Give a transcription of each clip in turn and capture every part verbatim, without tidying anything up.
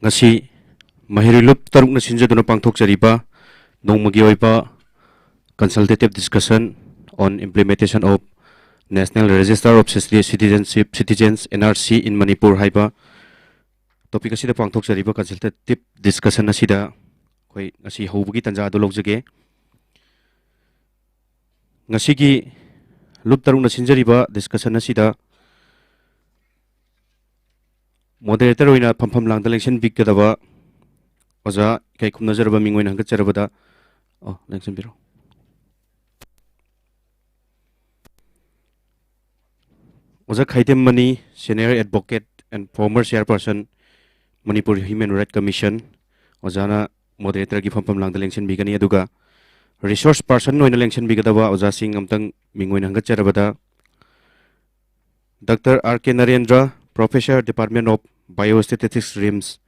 ꯉꯁꯤ ꯃꯍꯩꯔꯣꯏ ꯂꯨꯞ ꯇꯔꯨꯛꯅ ꯁꯤꯟꯖꯗꯨꯅ ꯄꯥꯡꯊꯣꯛꯆꯔꯤꯕ ꯅꯣꯡꯃꯒꯤ ꯑꯣꯏꯕ Consultative Discussion on Implementation of National Register of Citizenship Citizens, N R C, in Manipur ꯍꯥꯏꯕ topic ꯑꯁꯤꯗ ꯄꯥꯡꯊꯣꯛꯆꯔꯤꯕ Consultative Discussion ꯑꯁꯤꯗ ꯑꯩꯈꯣꯏ ꯉꯁꯤ ꯍꯧꯕꯒꯤ ꯇꯥꯟꯖꯥ ꯑꯗꯨ ꯂꯧꯖꯒꯦ꯫ ꯉꯁꯤꯒꯤ ꯂꯨꯞ ꯇꯔꯨꯛꯅ ꯁꯤꯟꯖꯔꯤꯕ discussion ꯑꯁꯤꯗ moderator ꯑꯣꯏꯅ ꯐꯝꯐꯝ ꯂꯥꯡꯗ ꯂꯦꯡꯁꯤꯟꯕꯤꯒꯗꯕ ꯑꯣꯖꯥ ꯏꯀꯥꯏ ꯈꯨꯝꯅꯖꯔꯕ ꯃꯤꯡ ꯑꯣꯏꯅ ꯍꯪꯒꯠꯆꯔꯕꯗ, ꯑꯣ, ꯂꯦꯡꯁꯤꯟꯕꯤꯔꯣ꯫ ꯑꯣꯖꯥ ꯈꯥꯏꯗꯦꯝ money, Senior Advocate and former Chairperson, Manipur Human Rights Commission, ꯑꯣꯖꯥꯅ moderator ꯒꯤ ꯐꯝꯐꯝ ꯂꯥꯡꯗ ꯂꯦꯡꯁꯤꯟꯕꯤꯒꯅꯤ꯫ ꯑꯗꯨꯒ resource person ꯑꯣꯏꯅ ꯂꯦꯡꯁꯤꯟꯕꯤꯒꯗꯕ ꯑꯣꯖꯥꯁꯤꯡ ꯑꯝꯇꯪ ꯃꯤꯡ ꯑꯣꯏꯅ ꯍꯪꯒꯠꯆꯔꯕꯗ, Doctor R K Narendra, Professor, Department of Biostatistics, RIMS,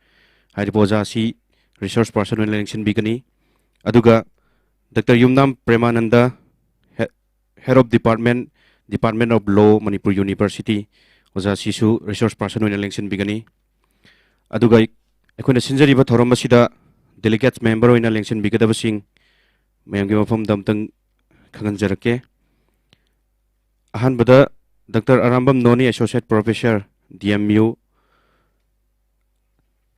ꯍꯥꯏꯔꯤꯕ ꯑꯣꯖꯥ ꯑꯁꯤ resource person ꯑꯣꯏꯅ ꯂꯦꯡꯁꯤꯟꯕꯤꯒꯅꯤ꯫ ꯑꯗꯨꯒ Doctor Yumnam ꯄ꯭ꯔꯦꯃꯥꯅꯟꯗ, He-, Head of Department, Department of Law, Manipur University, ꯑꯣꯖꯥ ꯑꯁꯤꯁꯨ resource person ꯑꯣꯏꯅ ꯂꯦꯡꯁꯤꯟꯕꯤꯒꯅꯤ꯫ ꯑꯗꯨꯒ ꯑꯩꯈꯣꯏꯅ ꯁꯤꯟꯖꯔꯤꯕ ꯊꯧꯔꯝ ꯑꯁꯤꯗ delegate member ꯑꯣꯏꯅ ꯂꯦꯡꯁꯤꯟꯕꯤꯒꯗꯕꯁꯤꯡ ꯃꯌꯥꯝꯒꯤ ꯃꯐꯝꯗ ꯑꯝꯇꯪ ꯈꯪꯍꯟꯖꯔꯛꯀꯦ꯫ ꯑꯍꯥꯟꯕꯗ Doctor ꯑꯔꯥꯝꯕꯝ ꯅꯣꯅꯤ, Associate Professor, D M U,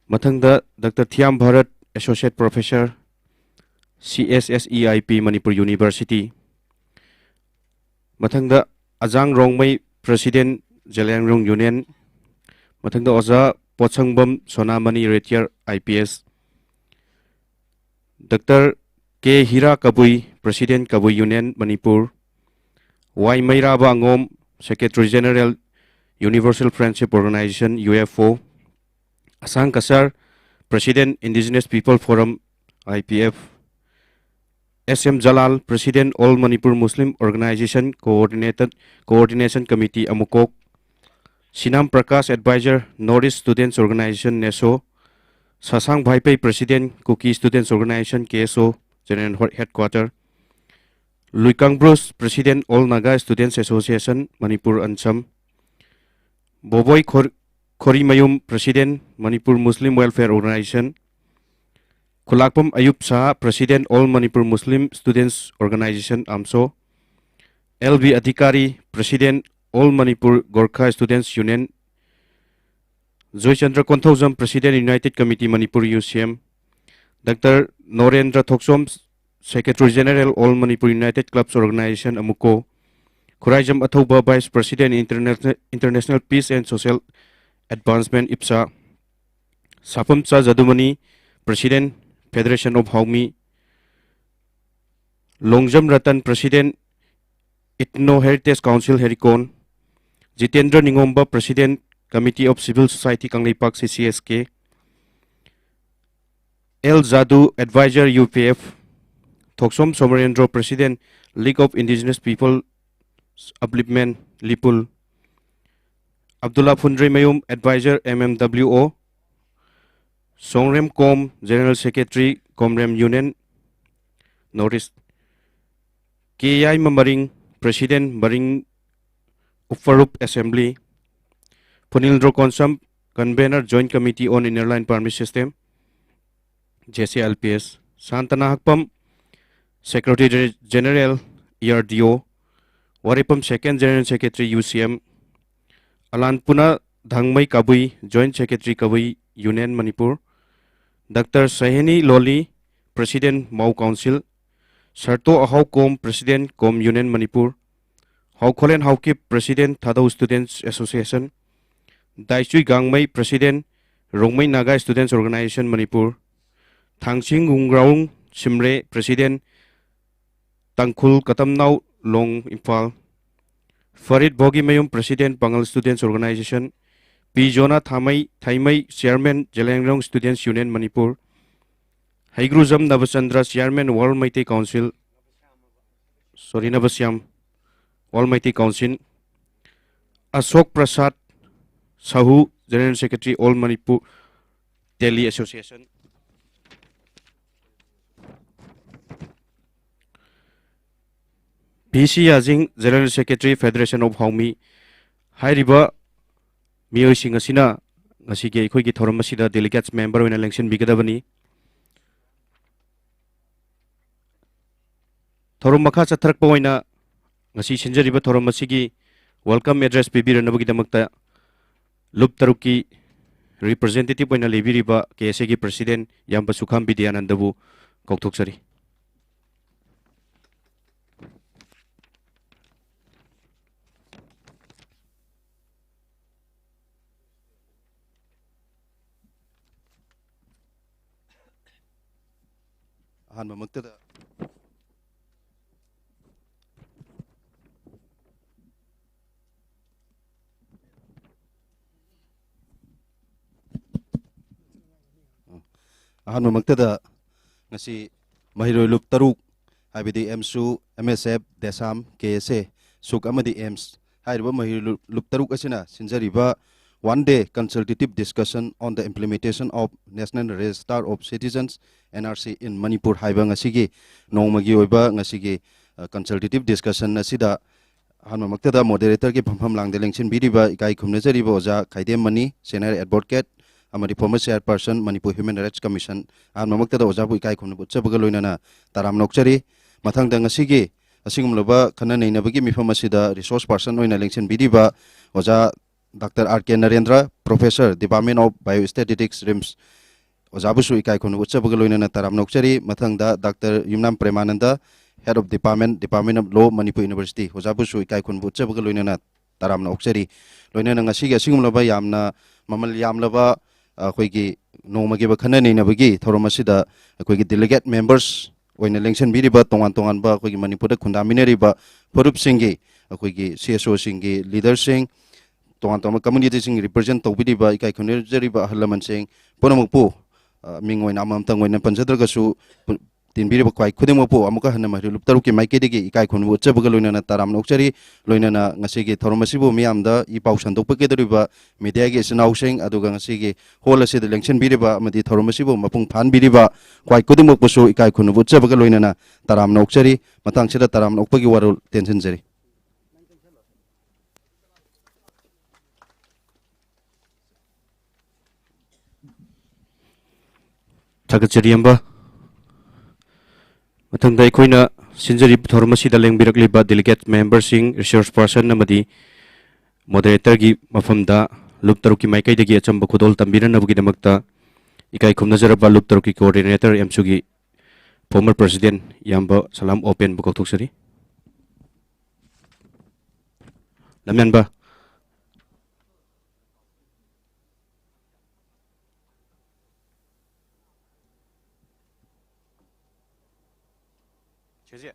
ꯃꯊꯪꯗ Doctor Thiyam Bharat, Associate Professor, C S S E I P, Manipur University, ꯃꯊꯪꯗ ꯑꯖꯥꯡ ꯔꯣꯡꯃꯩ, President, Zeliangrong Union, ꯃꯊꯪꯗ ꯑꯣꯖꯥ ꯄꯣꯠꯁꯪꯕꯝ ꯁꯣꯅꯥꯃꯅꯤ, Retire I P S, Doctor K ꯍꯤꯔꯥ Kabui, President, Kabui Union, Manipur, Y ꯃꯩꯔꯥꯕ ꯑꯉꯣꯝ, Secretary General, Universal Friendship Organization, U F O, Asang Kasar, President, Indigenous People Forum, I P F, S M Jalal, President, All Manipur Muslim Organization Coordinated, Coordination Committee, ꯑꯃꯨꯀꯣꯛ, Sinam Prakash, Advisor, North East Students Organization, NESO, Sasang Vaiphei, President, Kuki Students Organization, K S O, General Headquarter, Luikang Bruce, President, All Naga Students Association, Manipur, Ansam, Boboi ꯈꯣꯔ-, Khorimayum, President, Manipur Muslim Welfare Organization, Khulakpam Ayub Shah, President, All Manipur Muslim Students Organization, AMSO, L B Adhikari, President, All Manipur Gorkha Students Union, Joychandra Konthoujam, President, United Committee Manipur, U C M, Doctor Norendra Thoksom, Secretary General, All Manipur United Clubs Organization, AMUCO, Khuraijam Athouba, Vice President, International, International Peace and Social Advancement, IPSA, Sapamcha Jadumani, President, Federation of Haumi, Longjam Ratan, President, Ethno Heritage Council, Herikon, Jitendra Ningomba, President, Committee of Civil Society, Kangleipak, C C S K, L Jadu, Advisor, U P F, Thoksom Somarendro, President, League of Indigenous People Upliftment, Lipul, Abdullah Phundreimayum, Advisor, M M W O, Songrem Kom, General Secretary, Komrem Union, North East, K I Mamaring, President, Maring Uparup Assembly, Phunildro Konsam, Convener, Joint Committee on Inner Line Permit System, J C L P S, Santana Hakpam, Secretary General, E R D O, Waripam, Second General Secretary, U C M, Alanpuna Dhangmei Kabui, Joint Secretary, Kabui Union, Manipur, Doctor Sahini Loli, President, Mao Council, Sarto Ahau Kom, President, Kom Union, Manipur, Haukholen Haukip, President, Thadou Students Association, Daichui Gangmei, President, Rongmei Naga Students Organization, Manipur, Thangsing Gungraung Simre, President, Tangkhul Katamnau Long, Imphal, Farid Bogimayum, President, Pangal Students Organization, P Jona Thamai, Thaimei, Chairman, Zeliangrong Students Union, Manipur, Haigrujam Nabachandra, Chairman, World Meitei Council, sorry, Nabasyam, World Meitei Council, Ashok Prasad Sahu, General Secretary, All Manipur Teli Association, P C Yajing, General Secretary, Federation of Haumi, ꯍꯥꯏꯔꯤꯕ ꯃꯤꯑꯣꯏꯁꯤꯡ ꯑꯁꯤꯅ ꯉꯁꯤꯒꯤ ꯑꯩꯈꯣꯏꯒꯤ ꯊꯧꯔꯝ ꯑꯁꯤꯗ delegates member ꯑꯣꯏꯅ ꯂꯦꯡꯁꯤꯟꯕꯤꯒꯗꯕꯅꯤ꯫ ꯊꯧꯔꯝ ꯃꯈꯥ ꯆꯠꯊꯔꯛꯄ ꯑꯣꯏꯅ ꯉꯁꯤ ꯁꯤꯟꯖꯔꯤꯕ ꯊꯧꯔꯝ ꯑꯁꯤꯒꯤ welcome address ꯄꯤꯕꯤꯔꯅꯕꯒꯤꯗꯃꯛꯇ ꯂꯨꯞ ꯇꯔꯨꯛꯀꯤ representative ꯑꯣꯏꯅ ꯂꯩꯕꯤꯔꯤꯕ ꯀꯦ ꯑꯦꯁ ꯑꯦꯒꯤ president ꯏꯌꯥꯝꯕ ꯁꯨꯈꯥꯝ ꯕꯤꯗ꯭ꯌꯥꯅꯟꯗꯕꯨ ꯀꯧꯊꯣꯛꯆꯔꯤ꯫ ꯑꯍꯥꯟꯕꯃꯛꯇꯗ ꯑꯍꯥꯟꯕꯃꯛꯇꯗ ꯉꯁꯤ ꯃꯍꯩꯔꯣꯏ ꯂꯨꯞ ꯇꯔꯨꯛ, ꯍꯥꯏꯕꯗꯤ ꯑꯦꯝꯁꯨ, ꯑꯦꯝ ꯑꯦꯁ ꯑꯦꯐ, ꯗꯦꯁꯥꯝ, ꯀꯦ ꯑꯦꯁ ꯑꯦ, ꯁꯨꯛ ꯑꯃꯗꯤ ꯑꯦꯝꯁ ꯍꯥꯏꯔꯤꯕ ꯃꯍꯩꯔꯣꯏ ꯂꯨꯞ, ꯂꯨꯞ ꯇꯔꯨꯛ ꯑꯁꯤꯅ ꯁꯤꯟꯖꯔꯤꯕ One Day Consultative Discussion on the Implementation of National Register of Citizens, N R C, in Manipur ꯍꯥꯏꯕ ꯉꯁꯤꯒꯤ ꯅꯣꯡꯃꯒꯤ ꯑꯣꯏꯕ ꯉꯁꯤꯒꯤ, ꯑ, consultative discussion ꯑꯁꯤꯗ ꯑꯍꯥꯟꯕꯃꯛꯇꯗ moderatorꯒꯤ ꯐꯝꯐꯝ ꯂꯥꯡꯗ ꯂꯦꯡꯁꯤꯟꯕꯤꯔꯤꯕ ꯏꯀꯥꯏ ꯈꯨꯝꯅꯖꯔꯤꯕ ꯑꯣꯖꯥ ꯈꯥꯏꯗꯦꯝ ꯃꯅꯤ, senior advocate ꯑꯃꯗꯤ former chairperson Manipur Human Rights Commission, ꯑꯍꯥꯟꯕꯃꯛꯇꯗ ꯑꯣꯖꯥꯕꯨ ꯏꯀꯥꯏ ꯈꯨꯝꯅꯕ ꯎꯠꯆꯕꯒ ꯂꯣꯏꯅꯅ ꯇꯔꯥꯝꯅ ꯑꯣꯛꯆꯔꯤ꯫ ꯃꯊꯪꯗ ꯉꯁꯤꯒꯤ ꯑꯁꯤꯒꯨꯝꯂꯕ ꯈꯟꯅ ꯅꯩꯅꯕꯒꯤ ꯃꯤꯐꯝ ꯑꯁꯤꯗ resource person ꯑꯣꯏꯅ ꯂꯦꯡꯁꯤꯟꯕꯤꯔꯤꯕ ꯑꯣꯖꯥ doctor R K Narendra, professor, Department of Biostatistics, RIMS, ꯑꯣꯖꯥꯕꯨꯁꯨ ꯏꯀꯥꯏ ꯈꯨꯝꯅꯕ ꯎꯠꯆꯕꯒ ꯂꯣꯏꯅꯅ ꯇꯔꯥꯝꯅ ꯑꯣꯛꯆꯔꯤ꯫ ꯃꯊꯪꯗ doctor Yumnam Premananda, head of department, Department of Law, Manipur University, ꯑꯣꯖꯥꯕꯨꯁꯨ ꯏꯀꯥꯏ ꯈꯨꯝꯅꯕ ꯎꯠꯆꯕꯒ ꯂꯣꯏꯅꯅ ꯇꯔꯥꯝꯅ ꯑꯣꯛꯆꯔꯤ꯫ ꯂꯣꯏꯅꯅ ꯉꯁꯤꯒꯤ ꯑꯁꯤꯒꯨꯝꯂꯕ ꯌꯥꯝꯅ ꯃꯃꯜ ꯌꯥꯝꯂꯕ ꯑꯩꯈꯣꯏꯒꯤ ꯅꯣꯡꯃꯒꯤ ꯑꯣꯏꯕ ꯈꯟꯅ ꯅꯩꯅꯕꯒꯤ ꯊꯧꯔꯝ ꯑꯁꯤꯗ ꯑꯩꯈꯣꯏꯒꯤ delegate members ꯑꯣꯏꯅ ꯂꯦꯡꯁꯤꯟꯕꯤꯔꯤꯕ ꯇꯣꯉꯥꯟ ꯇꯣꯉꯥꯟꯕ ꯑꯩꯈꯣꯏꯒꯤ ꯃꯅꯤꯄꯨꯔꯗ ꯈꯨꯟꯗꯥꯃꯤꯟꯅꯔꯤꯕ ꯐꯨꯔꯨꯞꯁꯤꯡꯒꯤ, ꯑꯩꯈꯣꯏꯒꯤ ꯁꯤ ꯑꯦꯁ ꯑꯣꯁꯤꯡꯒꯤ leaderꯁꯤꯡ, ꯇꯣꯉꯥꯟ ꯇꯣꯉꯥꯟꯕ communityꯁꯤꯡ represent ꯇꯧꯕꯤꯔꯤꯕ ꯏꯀꯥꯏ ꯈꯨꯝꯅꯖꯔꯤꯕ ꯑꯍꯜ ꯂꯃꯟꯁꯤꯡ ꯄꯨꯝꯅꯃꯛꯄꯨ, ꯑ, ꯃꯤꯡ ꯑꯣꯏꯅ ꯑꯃꯃꯝꯇꯪ ꯑꯣꯏꯅ ꯄꯟꯖꯗ꯭ꯔꯒꯁꯨ, ꯄꯨ-, ꯇꯤꯟꯕꯤꯔꯤꯕ ꯈ꯭ꯋꯥꯏ ꯈꯨꯗꯤꯡꯃꯛꯄꯨ ꯑꯃꯨꯛꯀ ꯍꯟꯅ ꯃꯍꯩꯔꯣꯏ ꯂꯨꯞ ꯇꯔꯨꯛꯀꯤ ꯃꯥꯏꯀꯩꯗꯒꯤ ꯏꯀꯥꯏ ꯈꯨꯝꯅꯕ ꯎꯠꯆꯕꯒ ꯂꯣꯏꯅꯅ ꯇꯔꯥꯝꯅ ꯑꯣꯛꯆꯔꯤ꯫ ꯂꯣꯏꯅꯅ ꯉꯁꯤꯒꯤ ꯊꯧꯔꯝ ꯑꯁꯤꯕꯨ ꯃꯤꯌꯥꯝꯗ ꯏ ꯄꯥꯎ ꯁꯟꯗꯣꯛꯄꯤꯒꯗꯧꯔꯤꯕ mediaꯒꯤ ꯏꯆꯤꯟ ꯏꯅꯥꯎꯁꯤꯡ, ꯑꯗꯨꯒ ꯉꯁꯤꯒꯤ hall ꯑꯁꯤꯗ ꯂꯦꯡꯁꯤꯟꯕꯤꯔꯤꯕ ꯑꯃꯗꯤ ꯊꯧꯔꯝ ꯑꯁꯤꯕꯨ ꯃꯄꯨꯡ ꯐꯥꯍꯟꯕꯤꯔꯤꯕ ꯈ꯭ꯋꯥꯏ ꯈꯨꯗꯤꯡꯃꯛꯄꯨꯁꯨ ꯏꯀꯥꯏ ꯈꯨꯝꯅꯕ ꯎꯠꯆꯕꯒ ꯂꯣꯏꯅꯅ ꯇꯔꯥꯝꯅ ꯑꯣꯛꯆꯔꯤ꯫ ꯃꯇꯥꯡꯁꯤꯗ ꯇꯔꯥꯝꯅ ꯑꯣꯛꯄꯒꯤ ꯋꯥꯔꯣꯜ ꯇꯦꯟꯁꯤꯟꯖꯔꯤ꯫ ꯊꯥꯒꯠꯆꯔꯤ, ꯏꯌꯥꯝꯕ꯫ ꯃꯊꯪꯗ ꯑꯩꯈꯣꯏꯅ ꯁꯤꯟꯖꯔꯤꯕ ꯊꯧꯔꯝ ꯑꯁꯤꯗ ꯂꯦꯡꯕꯤꯔꯛꯂꯤꯕ delegate memberꯁꯤꯡ, resource person ꯑꯃꯗꯤ moderatorꯒꯤ ꯃꯐꯝꯗ ꯂꯨꯞ ꯇꯔꯨꯛꯀꯤ ꯃꯥꯏꯀꯩꯗꯒꯤ ꯑꯆꯝꯕ ꯈꯨꯗꯣꯜ ꯇꯝꯕꯤꯅꯅꯕꯒꯤꯗꯃꯛꯇ ꯏꯀꯥꯏ ꯈꯨꯝꯅꯖꯔꯕ ꯂꯨꯞ ꯇꯔꯨꯛꯀꯤ coordinator ꯑꯦꯝꯁꯨꯒꯤ former president ꯏꯌꯥꯝꯕ ꯁꯂꯥꯝ ꯑꯣꯄꯦꯟꯕꯨ ꯀꯧꯊꯣꯛꯆꯔꯤ꯫ ꯂꯝꯌꯥꯟꯕ꯫ ꯆꯦꯆꯦ꯫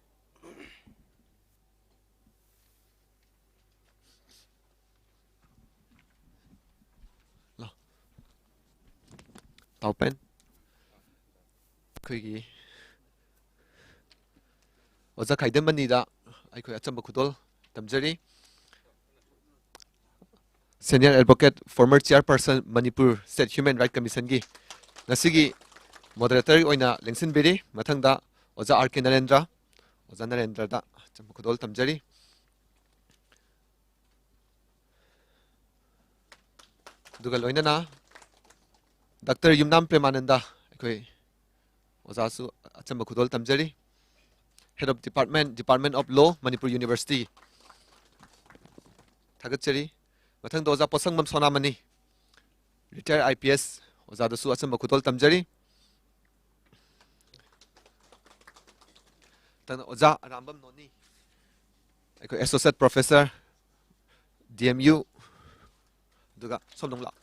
ꯂꯥꯎ꯫ ꯇꯥꯎꯄꯦꯟ꯫ ꯑꯩꯈꯣꯏꯒꯤ ꯑꯣꯖꯥ ꯈꯥꯏꯗꯦꯝ ꯑꯅꯤꯗ ꯑꯩꯈꯣꯏ ꯑꯆꯝꯕ ꯈꯨꯗꯣꯜ ꯇꯝꯖꯔꯤ꯫ Senior Advocate, former Chairperson, Manipur State Human Rights Commissionꯒꯤ ꯉꯁꯤꯒꯤ moderator ꯑꯣꯏꯅ ꯂꯦꯡꯁꯤꯟꯕꯤꯔꯤ꯫ ꯃꯊꯪꯗ ꯑꯣꯖꯥ ꯑꯥꯔ ꯀꯦ ꯅꯔꯦꯟꯗ꯭ꯔ, ꯑꯣꯖꯥ ꯅꯔꯦꯟꯗ꯭ꯔꯗ ꯑꯆꯝꯕ ꯈꯨꯗꯣꯜ ꯇꯝꯖꯔꯤ꯫ ꯑꯗꯨꯒ ꯂꯣꯏꯅꯅ ꯗꯥꯛꯇꯔ ꯌꯨꯝꯅꯥꯝ ꯄ꯭ꯔꯦꯃꯥꯅꯟꯗ, ꯑꯩꯈꯣꯏ ꯑꯣꯖꯥꯁꯨ ꯑꯆꯝꯕ ꯈꯨꯗꯣꯜ ꯇꯝꯖꯔꯤ꯫ Head of Department, Department of Law, Manipur University꯫ ꯊꯥꯒꯠꯆꯔꯤ꯫ ꯃꯊꯪꯗ ꯑꯣꯖꯥ ꯄꯣꯠꯁꯪꯕꯝ ꯁꯣꯅꯥꯃꯅꯤ, retired I P S, ꯑꯣꯖꯥꯗꯁꯨ ꯑꯆꯝꯕ ꯈꯨꯗꯣꯜ ꯇꯝꯖꯔꯤ꯫ ꯃꯊꯪꯗ ꯑꯣꯖꯥ ꯑꯔꯥꯝꯕꯝ ꯅꯣꯅꯤ, ꯑꯩꯈꯣꯏ Associate Professor, D M U, ꯑꯗꯨꯒ ꯁꯣꯝꯗ ꯑꯃꯨꯛ ꯂꯥꯛꯑꯣ꯫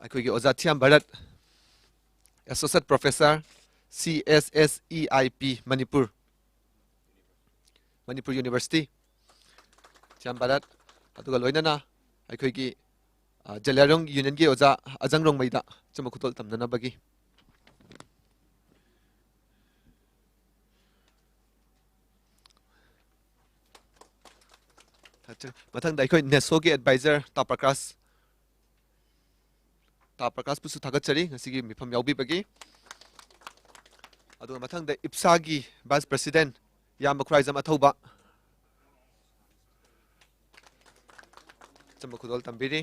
ꯑꯩꯈꯣꯏꯒꯤ ꯑꯣꯖꯥ ꯊꯤꯌꯥꯝ Bharat, Associate Professor, C S S E I P, Manipur, Manipur University, ꯊꯤꯌꯥꯝ ꯚꯥꯔꯠ, ꯑꯗꯨꯒ ꯂꯣꯏꯅꯅ ꯑꯩꯈꯣꯏꯒꯤ, ꯑ, ꯖꯦꯂꯤꯌꯥꯡꯔꯣꯡ Unionꯒꯤ ꯑꯣꯖꯥ ꯑꯖꯪ ꯔꯣꯡꯃꯩꯗ ꯑꯆꯝꯕ ꯈꯨꯗꯣꯜ ꯇꯝꯅꯅꯕꯒꯤ꯫ ꯃꯊꯪꯗ ꯑꯩꯈꯣꯏ NESOꯒꯤ advisor ꯇꯥ ꯄ꯭ꯔꯀꯥꯁ, ꯇꯥ ꯄ꯭ꯔꯀꯥꯁꯄꯨꯁꯨ ꯊꯥꯒꯠꯆꯔꯤ ꯉꯁꯤꯒꯤ ꯃꯤꯐꯝ ꯌꯥꯎꯕꯤꯕꯒꯤ꯫ ꯑꯗꯨꯒ ꯃꯊꯪꯗ IPSAꯒꯤ Vice President ꯏꯌꯥꯝꯕ ꯈꯨꯔꯥꯏꯖꯝ ꯑꯊꯧꯕ ꯑꯆꯝꯕ ꯈꯨꯗꯣꯜ ꯇꯝꯕꯤꯔꯤ꯫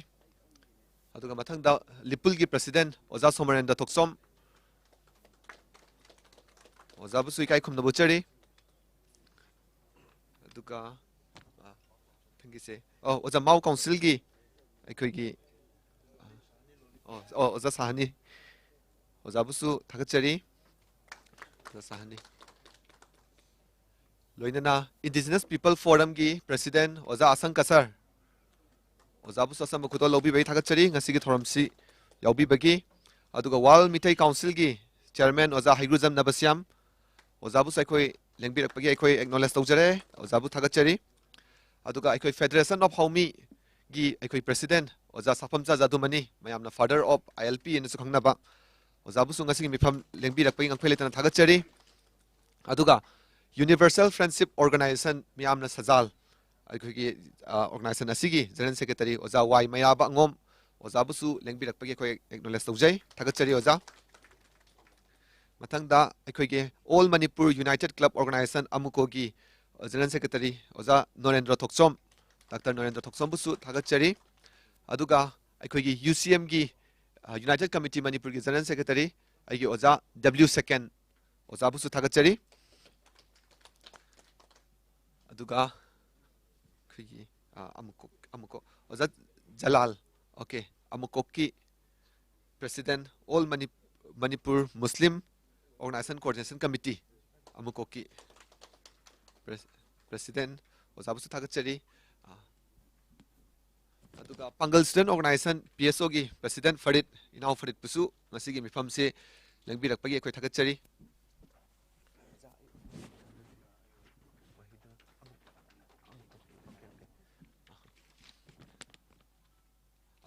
ꯑꯗꯨꯒ ꯃꯊꯪꯗ ꯂꯤꯄꯨꯜꯒꯤ President ꯑꯣꯖꯥ ꯁꯣꯃꯔꯦꯟꯗ꯭ꯔ ꯊꯣꯛꯆꯣꯝ, ꯑꯣꯖꯥꯕꯨꯁꯨ ꯏꯀꯥꯏ ꯈꯨꯝꯅꯕ ꯎꯠꯆꯔꯤ꯫ ꯑꯗꯨꯒ, ꯑ, ꯊꯦꯡꯒꯤꯁꯦ꯫ ꯑꯣ, ꯑꯣꯖꯥ, ꯃꯥꯎ ꯀꯥꯎꯟꯁꯤꯜꯒꯤ ꯑꯩꯈꯣꯏꯒꯤ, ꯑꯣ, ꯑꯣ, ꯑꯣꯖꯥ ꯁꯥꯍꯅꯤ꯫ ꯑꯣꯖꯥꯕꯨꯁꯨ ꯊꯥꯒꯠꯆꯔꯤ꯫ ꯑꯣꯖꯥ ꯁꯥꯍꯅꯤ꯫ ꯂꯣꯏꯅꯅ Indigenous People Forumꯒꯤ President ꯑꯣꯖꯥ ꯑꯁꯪ ꯀꯁꯔ, ꯑꯣꯖꯥꯕꯨꯁꯨ ꯑꯆꯝꯕ ꯈꯨꯗꯣꯜ ꯂꯧꯕꯤꯕꯒꯤ ꯊꯥꯒꯠꯆꯔꯤ ꯉꯁꯤꯒꯤ ꯊꯧꯔꯝꯁꯤ ꯌꯥꯎꯕꯤꯕꯒꯤ꯫ ꯑꯗꯨꯒ World ꯃꯤꯇꯩ ꯀꯥꯎꯟꯁꯤꯜꯒꯤ Chairman ꯑꯣꯖꯥ ꯍꯩꯒ꯭ꯔꯨꯖꯝ ꯅꯕꯁ꯭ꯌꯥꯝ, ꯑꯣꯖꯥꯕꯨꯁꯨ ꯑꯩꯈꯣꯏ ꯂꯦꯡꯕꯤꯔꯛꯄꯒꯤ ꯑꯩꯈꯣꯏ acknowledge ꯇꯧꯖꯔꯦ, ꯑꯣꯖꯥꯕꯨ ꯊꯥꯒꯠꯆꯔꯤ꯫ ꯑꯗꯨꯒ ꯑꯩꯈꯣꯏ Federation of ꯍꯥꯎꯃꯤꯒꯤ ꯑꯩꯈꯣꯏ President ꯑꯣꯖꯥ ꯁꯥꯐꯝꯆꯥ ꯖꯥꯗꯨꯃꯅꯤ, ꯃꯌꯥꯝꯅ Father of ILP ꯑꯅꯁꯨ ꯈꯪꯅꯕ, ꯑꯣꯖꯥꯕꯨꯁꯨ ꯉꯁꯤꯒꯤ ꯃꯤꯐꯝ ꯂꯦꯡꯕꯤꯔꯛꯄꯒꯤ ꯉꯛꯐꯩ ꯂꯩꯇꯅ ꯊꯥꯒꯠꯆꯔꯤ꯫ ꯑꯗꯨꯒ Universal Friendship Organization, ꯃꯤꯌꯥꯝꯅ ꯁꯖꯥꯜ, ꯑꯩꯈꯣꯏꯒꯤ, ꯑ, organization ꯑꯁꯤꯒꯤ General Secretary ꯑꯣꯖꯥ ꯋꯥꯏ ꯃꯩꯔꯥꯕ ꯑꯉꯣꯝ, ꯑꯣꯖꯥꯕꯨꯁꯨ ꯂꯦꯡꯕꯤꯔꯛꯄꯒꯤ ꯑꯩꯈꯣꯏ acknowledge ꯇꯧꯖꯩ, ꯊꯥꯒꯠꯆꯔꯤ ꯑꯣꯖꯥ꯫ ꯃꯊꯪꯗ ꯑꯩꯈꯣꯏꯒꯤ All Manipur United Club Organization ꯑꯃꯨꯀꯣꯒꯤ General Secretary ꯑꯣꯖꯥ ꯅꯣꯔꯦꯟꯗ꯭ꯔ ꯊꯣꯛꯆꯣꯝ, ꯗꯥꯛꯇꯔ ꯅꯣꯔꯦꯟꯗ꯭ꯔ ꯊꯣꯛꯆꯣꯝꯕꯨꯁꯨ ꯊꯥꯒꯠꯆꯔꯤ꯫ ꯑꯗꯨꯒ ꯑꯩꯈꯣꯏꯒꯤ UCMꯒꯤ, ꯑ, United Committee ꯃꯅꯤꯄꯨꯔꯒꯤ General Secretary ꯑꯩꯒꯤ ꯑꯣꯖꯥ W ꯁꯦꯀꯦꯟ, ꯑꯣꯖꯥꯕꯨꯁꯨ ꯊꯥꯒꯠꯆꯔꯤ꯫ ꯑꯗꯨꯒ ꯑꯩꯈꯣꯏꯒꯤ, ꯑ, ꯑꯃꯨꯛꯀꯣꯛ, ꯑꯃꯨꯛꯀꯣꯛ, ꯑꯣꯖꯥ Jalal, okay, ꯑꯃꯨꯛꯀꯣꯛꯀꯤ President, All Mani-, Manipur Muslim Organization Coordination Committee, ꯑꯃꯨꯛꯀꯣꯛꯀꯤ Pres-, President ꯑꯣꯖꯥꯕꯨꯁꯨ ꯊꯥꯒꯠꯆꯔꯤ꯫ ꯑ, ꯑꯗꯨꯒ ꯄꯥꯡꯒꯜ Student Organization, PSOꯒꯤ President ꯐꯔꯤꯠ, ꯏꯅꯥꯎ ꯐꯔꯤꯠꯄꯨꯁꯨ ꯉꯁꯤꯒꯤ ꯃꯤꯐꯝꯁꯤ ꯂꯦꯡꯕꯤꯔꯛꯄꯒꯤ ꯑꯩꯈꯣꯏ ꯊꯥꯒꯠꯆꯔꯤ꯫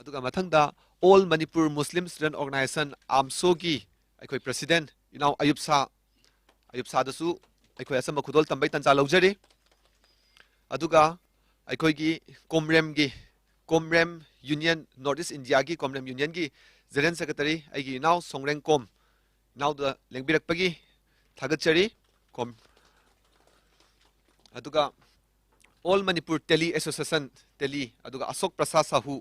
ꯑꯗꯨꯒ ꯃꯊꯪꯗ All Manipur Muslim Student Organization, ꯑꯥꯝꯁꯣꯒꯤ ꯑꯩꯈꯣꯏ President ꯏꯅꯥꯎ ꯑꯌꯨꯞ ꯁꯥ, ꯑꯌꯨꯞ ꯁꯥꯗꯁꯨ ꯑꯩꯈꯣꯏ ꯑꯆꯝꯕ ꯈꯨꯗꯣꯜ ꯇꯝꯕꯩ ꯇꯥꯟꯖꯥ ꯂꯧꯖꯔꯤ꯫ ꯑꯗꯨꯒ ꯑꯩꯈꯣꯏꯒꯤ ꯀꯣꯝꯔꯦꯝꯒꯤ, ꯀꯣꯝꯔꯦꯝ Union, North East Indiaꯒꯤ ꯀꯣꯝꯔꯦꯝ Unionꯒꯤ General Secretary ꯑꯩꯒꯤ ꯏꯅꯥꯎ ꯁꯣꯡꯔꯦꯡ ꯀꯣꯝ, ꯏꯅꯥꯎꯗ ꯂꯦꯡꯕꯤꯔꯛꯄꯒꯤ ꯊꯥꯒꯠꯆꯔꯤ꯫ ꯀꯣꯝ-, ꯑꯗꯨꯒ All Manipur Tele Association, ꯇꯦꯂꯤ, ꯑꯗꯨꯒ ꯑꯁꯣꯛ ꯄ꯭ꯔꯁꯥꯗ ꯁꯥꯍꯨ,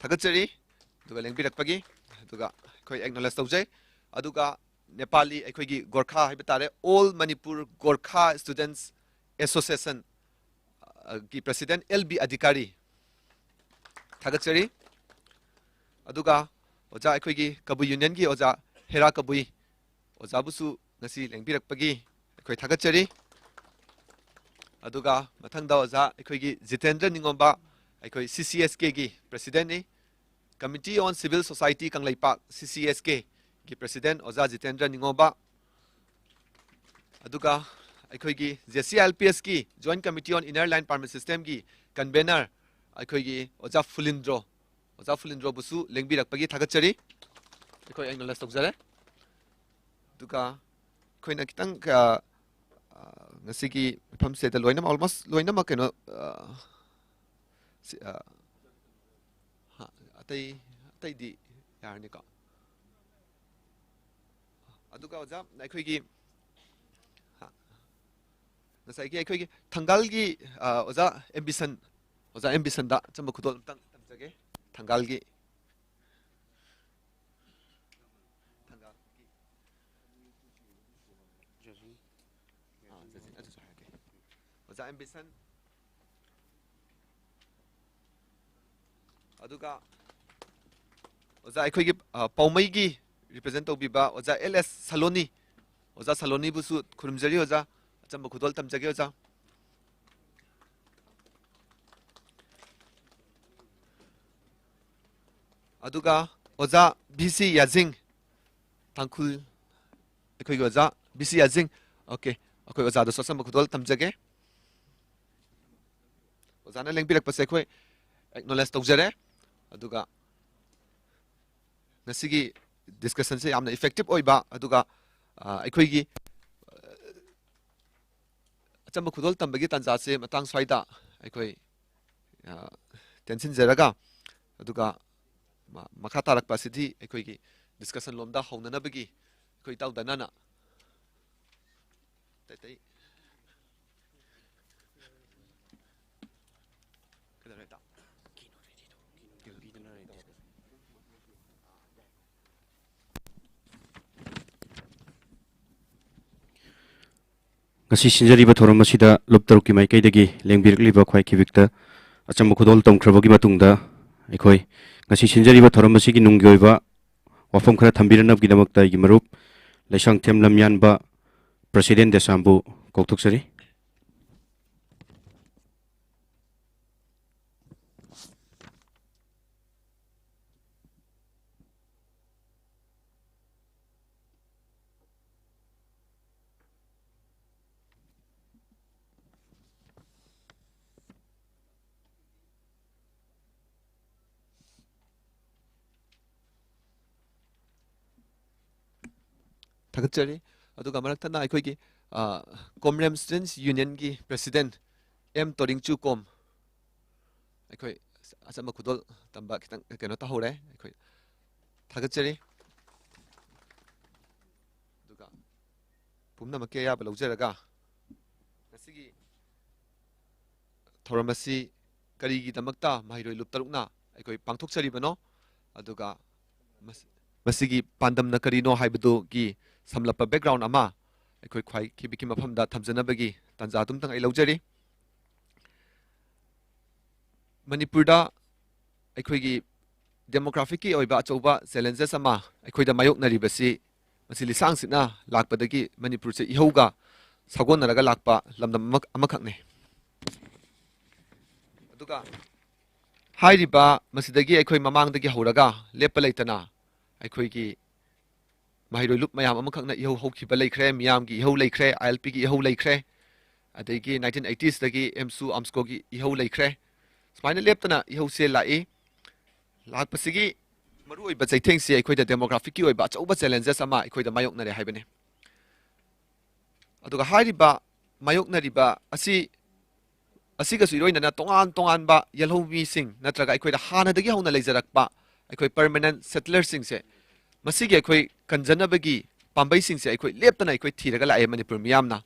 ꯊꯥꯒꯠꯆꯔꯤ꯫ ꯑꯗꯨꯒ ꯂꯦꯡꯕꯤꯔꯛꯄꯒꯤ, ꯑꯗꯨꯒ ꯑꯩꯈꯣꯏ acknowledge ꯇꯧꯖꯩ꯫ ꯑꯗꯨꯒ ꯅꯦꯄꯥꯂꯤ, ꯑꯩꯈꯣꯏꯒꯤ ꯒꯣꯔꯈꯥ ꯍꯥꯏꯕ ꯇꯥꯔꯦ, All Manipur Gorkha Students Association, ꯑ, ꯒꯤ president ꯑꯦꯜ ꯕꯤ ꯑꯙꯤꯀꯥꯔꯤ ꯊꯥꯒꯠꯆꯔꯤ꯫ ꯑꯗꯨꯒ ꯑꯣꯖꯥ, ꯑꯩꯈꯣꯏꯒꯤ ꯀꯕꯨꯏ ꯌꯨꯅꯤꯌꯟꯒꯤ ꯑꯣꯖꯥ ꯍꯦꯔꯥ ꯀꯕꯨꯏ, ꯑꯣꯖꯥꯕꯨꯁꯨ ꯉꯁꯤ ꯂꯦꯡꯕꯤꯔꯛꯄꯒꯤ ꯑꯩꯈꯣꯏ ꯊꯥꯒꯠꯆꯔꯤ꯫ ꯑꯗꯨꯒ ꯃꯊꯪꯗ ꯑꯣꯖꯥ ꯑꯩꯈꯣꯏꯒꯤ ꯖꯤꯇꯦꯟꯗ꯭ꯔ ꯅꯤꯉꯣꯝꯕ, ꯑꯩꯈꯣꯏ ꯁꯤ C S ꯀꯦꯒꯤ presidentꯅꯤ, Committee on Civil Society Kangleipak, ꯁꯤ ꯁꯤ ꯑꯦꯁ ꯀꯦꯒꯤ president ꯑꯣꯖꯥ ꯖꯤꯇꯦꯟꯗ꯭ꯔ ꯅꯤꯉꯣꯝꯕ, ꯑꯗꯨꯒ ꯑꯩꯈꯣꯏꯒꯤ J C I L P ꯑꯦꯁꯀꯤ Joint Committee on Inner Line Permit Systemꯒꯤ convener ꯑꯩꯈꯣꯏꯒꯤ ꯑꯣꯖꯥ ꯐꯨꯂꯤꯟꯗ꯭ꯔꯣ, ꯑꯣꯖꯥ ꯐꯨꯂꯤꯟꯗ꯭ꯔꯣꯕꯨꯁꯨ ꯂꯦꯡꯕꯤꯔꯛꯄꯒꯤ ꯊꯥꯒꯠꯆꯔꯤ꯫ ꯑꯩꯈꯣꯏ acknowledge ꯇꯧꯖꯔꯦ꯫ ꯑꯗꯨꯒ ꯑꯩꯈꯣꯏꯅ ꯈꯤꯇꯪ, ꯑ, ꯑ, ꯉꯁꯤꯒꯤ ꯃꯐꯝꯁꯤꯗ ꯂꯣꯏꯅꯃꯛ, almost ꯂꯣꯏꯅꯃꯛ ꯀꯩꯅꯣ, ꯑ, ꯁꯤ, ꯑ, ꯍꯥ, ꯑꯇꯩ, ꯑꯇꯩꯗꯤ ꯌꯥꯔꯅꯤꯀꯣ? ꯑꯗꯨꯒ ꯑꯣꯖꯥ, ꯑꯩꯈꯣꯏꯒꯤ, ꯍꯥ, ꯉꯁꯥꯏꯒꯤ ꯑꯩꯈꯣꯏꯒꯤ ꯊꯪꯒꯥꯜꯒꯤ, ꯑ, ꯑꯣꯖꯥ ꯑꯦꯝ ꯕꯤꯁꯟ, ꯑꯣꯖꯥ ꯑꯦꯝ ꯕꯤꯁꯟꯗ ꯑꯆꯝꯕ ꯈꯨꯗꯣꯜ ꯑꯝꯇꯪ ꯇꯝꯖꯒꯦ꯫ ꯊꯪꯒꯥꯜꯒꯤ, ꯊꯪꯒꯥꯜꯒꯤ, ꯑꯥ, ꯖꯁꯤꯟ, ꯑꯗꯨꯁꯨ ꯍꯥꯏꯔꯛꯀꯦ꯫ ꯑꯣꯖꯥ ꯑꯦꯝ ꯕꯤꯁꯟ, ꯑꯗꯨꯒ ꯑꯣꯖꯥ ꯑꯩꯈꯣꯏꯒꯤ, ꯑ, ꯄꯥꯎꯃꯩꯒꯤ represent ꯇꯧꯕꯤꯕ ꯑꯣꯖꯥ ꯑꯦꯜ ꯑꯦꯁ ꯁꯂꯣꯅꯤ, ꯑꯣꯖꯥ ꯁꯂꯣꯅꯤꯕꯨꯁꯨ ꯈꯨꯔꯨꯝꯖꯔꯤ ꯑꯣꯖꯥ, ꯑꯆꯝꯕ ꯈꯨꯗꯣꯜ ꯇꯝꯖꯒꯦ ꯑꯣꯖꯥ꯫ ꯑꯗꯨꯒ ꯑꯣꯖꯥ ꯚꯤ ꯁꯤ ꯌꯥꯖꯤꯡ, ꯇꯥꯡꯈꯨꯜ, ꯑꯩꯈꯣꯏꯒꯤ ꯑꯣꯖꯥ ꯚꯤ ꯁꯤ ꯌꯥꯖꯤꯡ, okay, ꯑꯩꯈꯣꯏ ꯑꯣꯖꯥꯗꯁꯨ ꯑꯆꯝꯕ ꯈꯨꯗꯣꯜ ꯇꯝꯖꯒꯦ꯫ ꯑꯣꯖꯥꯅ ꯂꯦꯡꯕꯤꯔꯛꯄꯁꯦ ꯑꯩꯈꯣꯏ acknowledge ꯇꯧꯖꯔꯦ꯫ ꯑꯗꯨꯒ ꯉꯁꯤꯒꯤ discussionꯁꯦ ꯌꯥꯝꯅ effective ꯑꯣꯏꯕ, ꯑꯗꯨꯒ, ꯑ, ꯑꯩꯈꯣꯏꯒꯤ, ꯑ, ꯑꯆꯝꯕ ꯈꯨꯗꯣꯜ ꯇꯝꯕꯒꯤ ꯇꯥꯟꯖꯥꯁꯦ ꯃꯇꯥꯡ ꯁ꯭ꯋꯥꯏꯗ ꯑꯩꯈꯣꯏ, ꯑ, ꯇꯦꯟꯁꯤꯟꯖꯔꯒ, ꯑꯗꯨꯒ ꯃ-, ꯃꯈꯥ ꯇꯥꯔꯛꯄ ꯑꯁꯤꯗꯤ ꯑꯩꯈꯣꯏꯒꯤ discussion ꯂꯣꯝꯗ ꯍꯧꯅꯅꯕꯒꯤ ꯑꯩꯈꯣꯏ ꯏꯇꯥꯎ ꯗꯅꯥꯅ ꯑꯇꯩ ꯑꯇꯩ ꯀꯩꯗꯧꯔꯦ ꯏꯇꯥꯎ? ꯀꯩꯅꯣ ready ꯇꯧ-, ꯀꯩꯅꯣ ꯄꯤꯗꯅ ready ꯇꯧ-, ꯉꯁꯤ ꯁꯤꯟꯖꯔꯤꯕ ꯊꯧꯔꯝ ꯑꯁꯤꯗ ꯂꯨꯞ ꯇꯔꯨꯛꯀꯤ ꯃꯥꯏꯀꯩꯗꯒꯤ ꯂꯦꯡꯕꯤꯔꯛꯂꯤꯕ ꯈ꯭ꯋꯥꯏ ꯈꯤꯕꯤꯛꯇ ꯑꯆꯝꯕ ꯈꯨꯗꯣꯜ ꯇꯝꯈ꯭ꯔꯕꯒꯤ ꯃꯇꯨꯡꯗ, ꯑꯩꯈꯣꯏ ꯉꯁꯤ ꯁꯤꯟꯖꯔꯤꯕ ꯊꯧꯔꯝ ꯑꯁꯤꯒꯤ ꯅꯨꯡꯒꯤ ꯑꯣꯏꯕ ꯋꯥꯐꯝ ꯈꯔ ꯊꯝꯕꯤꯔꯛꯅꯕꯒꯤꯗꯃꯛꯇ ꯑꯩꯒꯤ ꯃꯔꯨꯞ ꯂꯩꯁꯥꯡꯊꯦꯝ ꯂꯝꯌꯥꯟꯕ ꯄ꯭ꯔꯁꯤꯗꯦꯟ ꯗꯦꯁꯥꯝꯕꯨ ꯀꯧꯊꯣꯛꯆꯔꯤ꯫ ꯊꯥꯒꯠꯆꯔꯤ꯫ ꯑꯗꯨꯒ ꯃꯔꯛ ꯊꯠꯅ ꯑꯩꯈꯣꯏꯒꯤ, ꯑ, ꯀꯣꯝꯔꯦꯝ ꯁ꯭ꯇꯨꯗꯦꯟꯠꯁ ꯌꯨꯅꯤꯌꯟꯒꯤ ꯄ꯭ꯔꯁꯤꯗꯦꯟꯠ ꯑꯦꯝ ꯇꯣꯔꯤꯡꯆꯨ ꯀꯣꯝ, ꯑꯩꯈꯣꯏ ꯑꯆꯝꯕ ꯈꯨꯗꯣꯜ ꯇꯝꯕ ꯈꯤꯇꯪ ꯀꯩꯅꯣ ꯇꯧꯍꯧꯔꯦ꯫ ꯑꯩꯈꯣꯏ ꯊꯥꯒꯠꯆꯔꯤ꯫ ꯑꯗꯨꯒ ꯄꯨꯝꯅꯃꯛꯀꯤ ꯑꯌꯥꯕ ꯂꯧꯖꯔꯒ ꯉꯁꯤꯒꯤ ꯊꯧꯔꯝ ꯑꯁꯤ ꯀꯔꯤꯒꯤꯗꯃꯛꯇ ꯃꯍꯩꯔꯣꯏ ꯂꯨꯞ ꯇꯔꯨꯛꯅ ꯑꯩꯈꯣꯏ ꯄꯥꯡꯊꯣꯛꯆꯔꯤꯕꯅꯣ, ꯑꯗꯨꯒ ꯃꯁ-, ꯃꯁꯤꯒꯤ ꯄꯥꯟꯗꯝꯅ ꯀꯔꯤꯅꯣ ꯍꯥꯏꯕꯗꯨꯒꯤ ꯁꯝꯂꯞꯄ background ꯑꯃ ꯑꯩꯈꯣꯏ ꯈ꯭ꯋꯥꯏ ꯈꯤꯕꯤꯛꯀꯤ ꯃꯐꯝꯗ ꯊꯝꯖꯅꯕꯒꯤ ꯇꯥꯟꯖꯥ ꯑꯗꯨꯝꯇꯪ ꯑꯩ ꯂꯧꯖꯔꯤ꯫ ꯃꯅꯤꯄꯨꯔꯗ ꯑꯩꯈꯣꯏꯒꯤ demographic ꯀꯤ ꯑꯣꯏꯕ ꯑꯆꯧꯕ challenges ꯑꯃ ꯑꯩꯈꯣꯏꯗ ꯃꯥꯌꯣꯛꯅꯔꯤꯕꯁꯤ, ꯃꯁꯤ ꯂꯤꯁꯥꯡꯁꯤꯠꯅ ꯂꯥꯛꯄꯗꯒꯤ ꯃꯅꯤꯄꯨꯔꯁꯦ ꯏꯍꯧꯒ ꯁꯥꯒꯣꯟꯅꯔꯒ ꯂꯥꯛꯄ ꯂꯝꯗꯝ ꯑꯃ-, ꯑꯃꯈꯛꯅꯤ꯫ ꯑꯗꯨꯒ ꯍꯥꯏꯔꯤꯕ ꯃꯁꯤꯗꯒꯤ ꯑꯩꯈꯣꯏ ꯃꯃꯥꯡꯗꯒꯤ ꯍꯧꯔꯒ ꯂꯦꯞꯄ ꯂꯩꯇꯅ ꯑꯩꯈꯣꯏꯒꯤ ꯃꯍꯩꯔꯣꯏ ꯂꯨꯞ ꯃꯌꯥꯝ ꯑꯃꯈꯛꯅ ꯏꯍꯧ ꯍꯧꯈꯤꯕ ꯂꯩꯈ꯭ꯔꯦ, ꯃꯤꯌꯥꯝꯒꯤ ꯏꯍꯧ ꯂꯩꯈ꯭ꯔꯦ, ILP ꯒꯤ ꯏꯍꯧ ꯂꯩꯈ꯭ꯔꯦ, ꯑꯗꯒꯤ nineteen eighties ꯇꯒꯤ AMSU, AMSCO ꯒꯤ ꯏꯍꯧ ꯂꯩꯈ꯭ꯔꯦ꯫ ꯁꯨꯃꯥꯏꯅ ꯂꯦꯞꯇꯅ ꯏꯍꯧꯁꯦ ꯂꯥꯛꯏ꯫ ꯂꯥꯛꯄꯁꯤꯒꯤ ꯃꯔꯨꯑꯣꯏꯕ ꯆꯩꯊꯦꯡꯁꯤ ꯑꯩꯈꯣꯏꯗ demographic ꯀꯤ ꯑꯣꯏꯕ ꯑꯆꯧꯕ challenges ꯑꯃ ꯑꯩꯈꯣꯏꯗ ꯃꯥꯌꯣꯛꯅꯔꯦ ꯍꯥꯏꯕꯅꯤ꯫ ꯑꯗꯨꯒ ꯍꯥꯏꯔꯤꯕ ꯃꯥꯌꯣꯛꯅꯔꯤꯕ ꯑꯁꯤ, ꯑꯁꯤꯒꯁꯨ ꯏꯔꯣꯏꯅꯅ ꯇꯣꯉꯥꯟ ꯇꯣꯉꯥꯟꯕ ꯌꯦꯜꯍꯧꯃꯤꯁꯤꯡ ꯅꯠꯇ꯭ꯔꯒ ꯑꯩꯈꯣꯏꯗ ꯍꯥꯟꯅꯗꯒꯤ ꯍꯧꯅ ꯂꯩꯖꯔꯛꯄ ꯑꯩꯈꯣꯏ permanent settler ꯁꯤꯡꯁꯦ, ꯃꯁꯤꯒꯤ ꯑꯩꯈꯣꯏ ꯀꯟꯖꯅꯕꯒꯤ ꯄꯥꯝꯕꯩꯁꯤꯡꯁꯦ ꯑꯩꯈꯣꯏ ꯂꯦꯞꯇꯅ ꯑꯩꯈꯣꯏ ꯊꯤꯔꯒ ꯂꯥꯛꯑꯦ ꯃꯅꯤꯄꯨꯔ ꯃꯤꯌꯥꯝꯅ꯫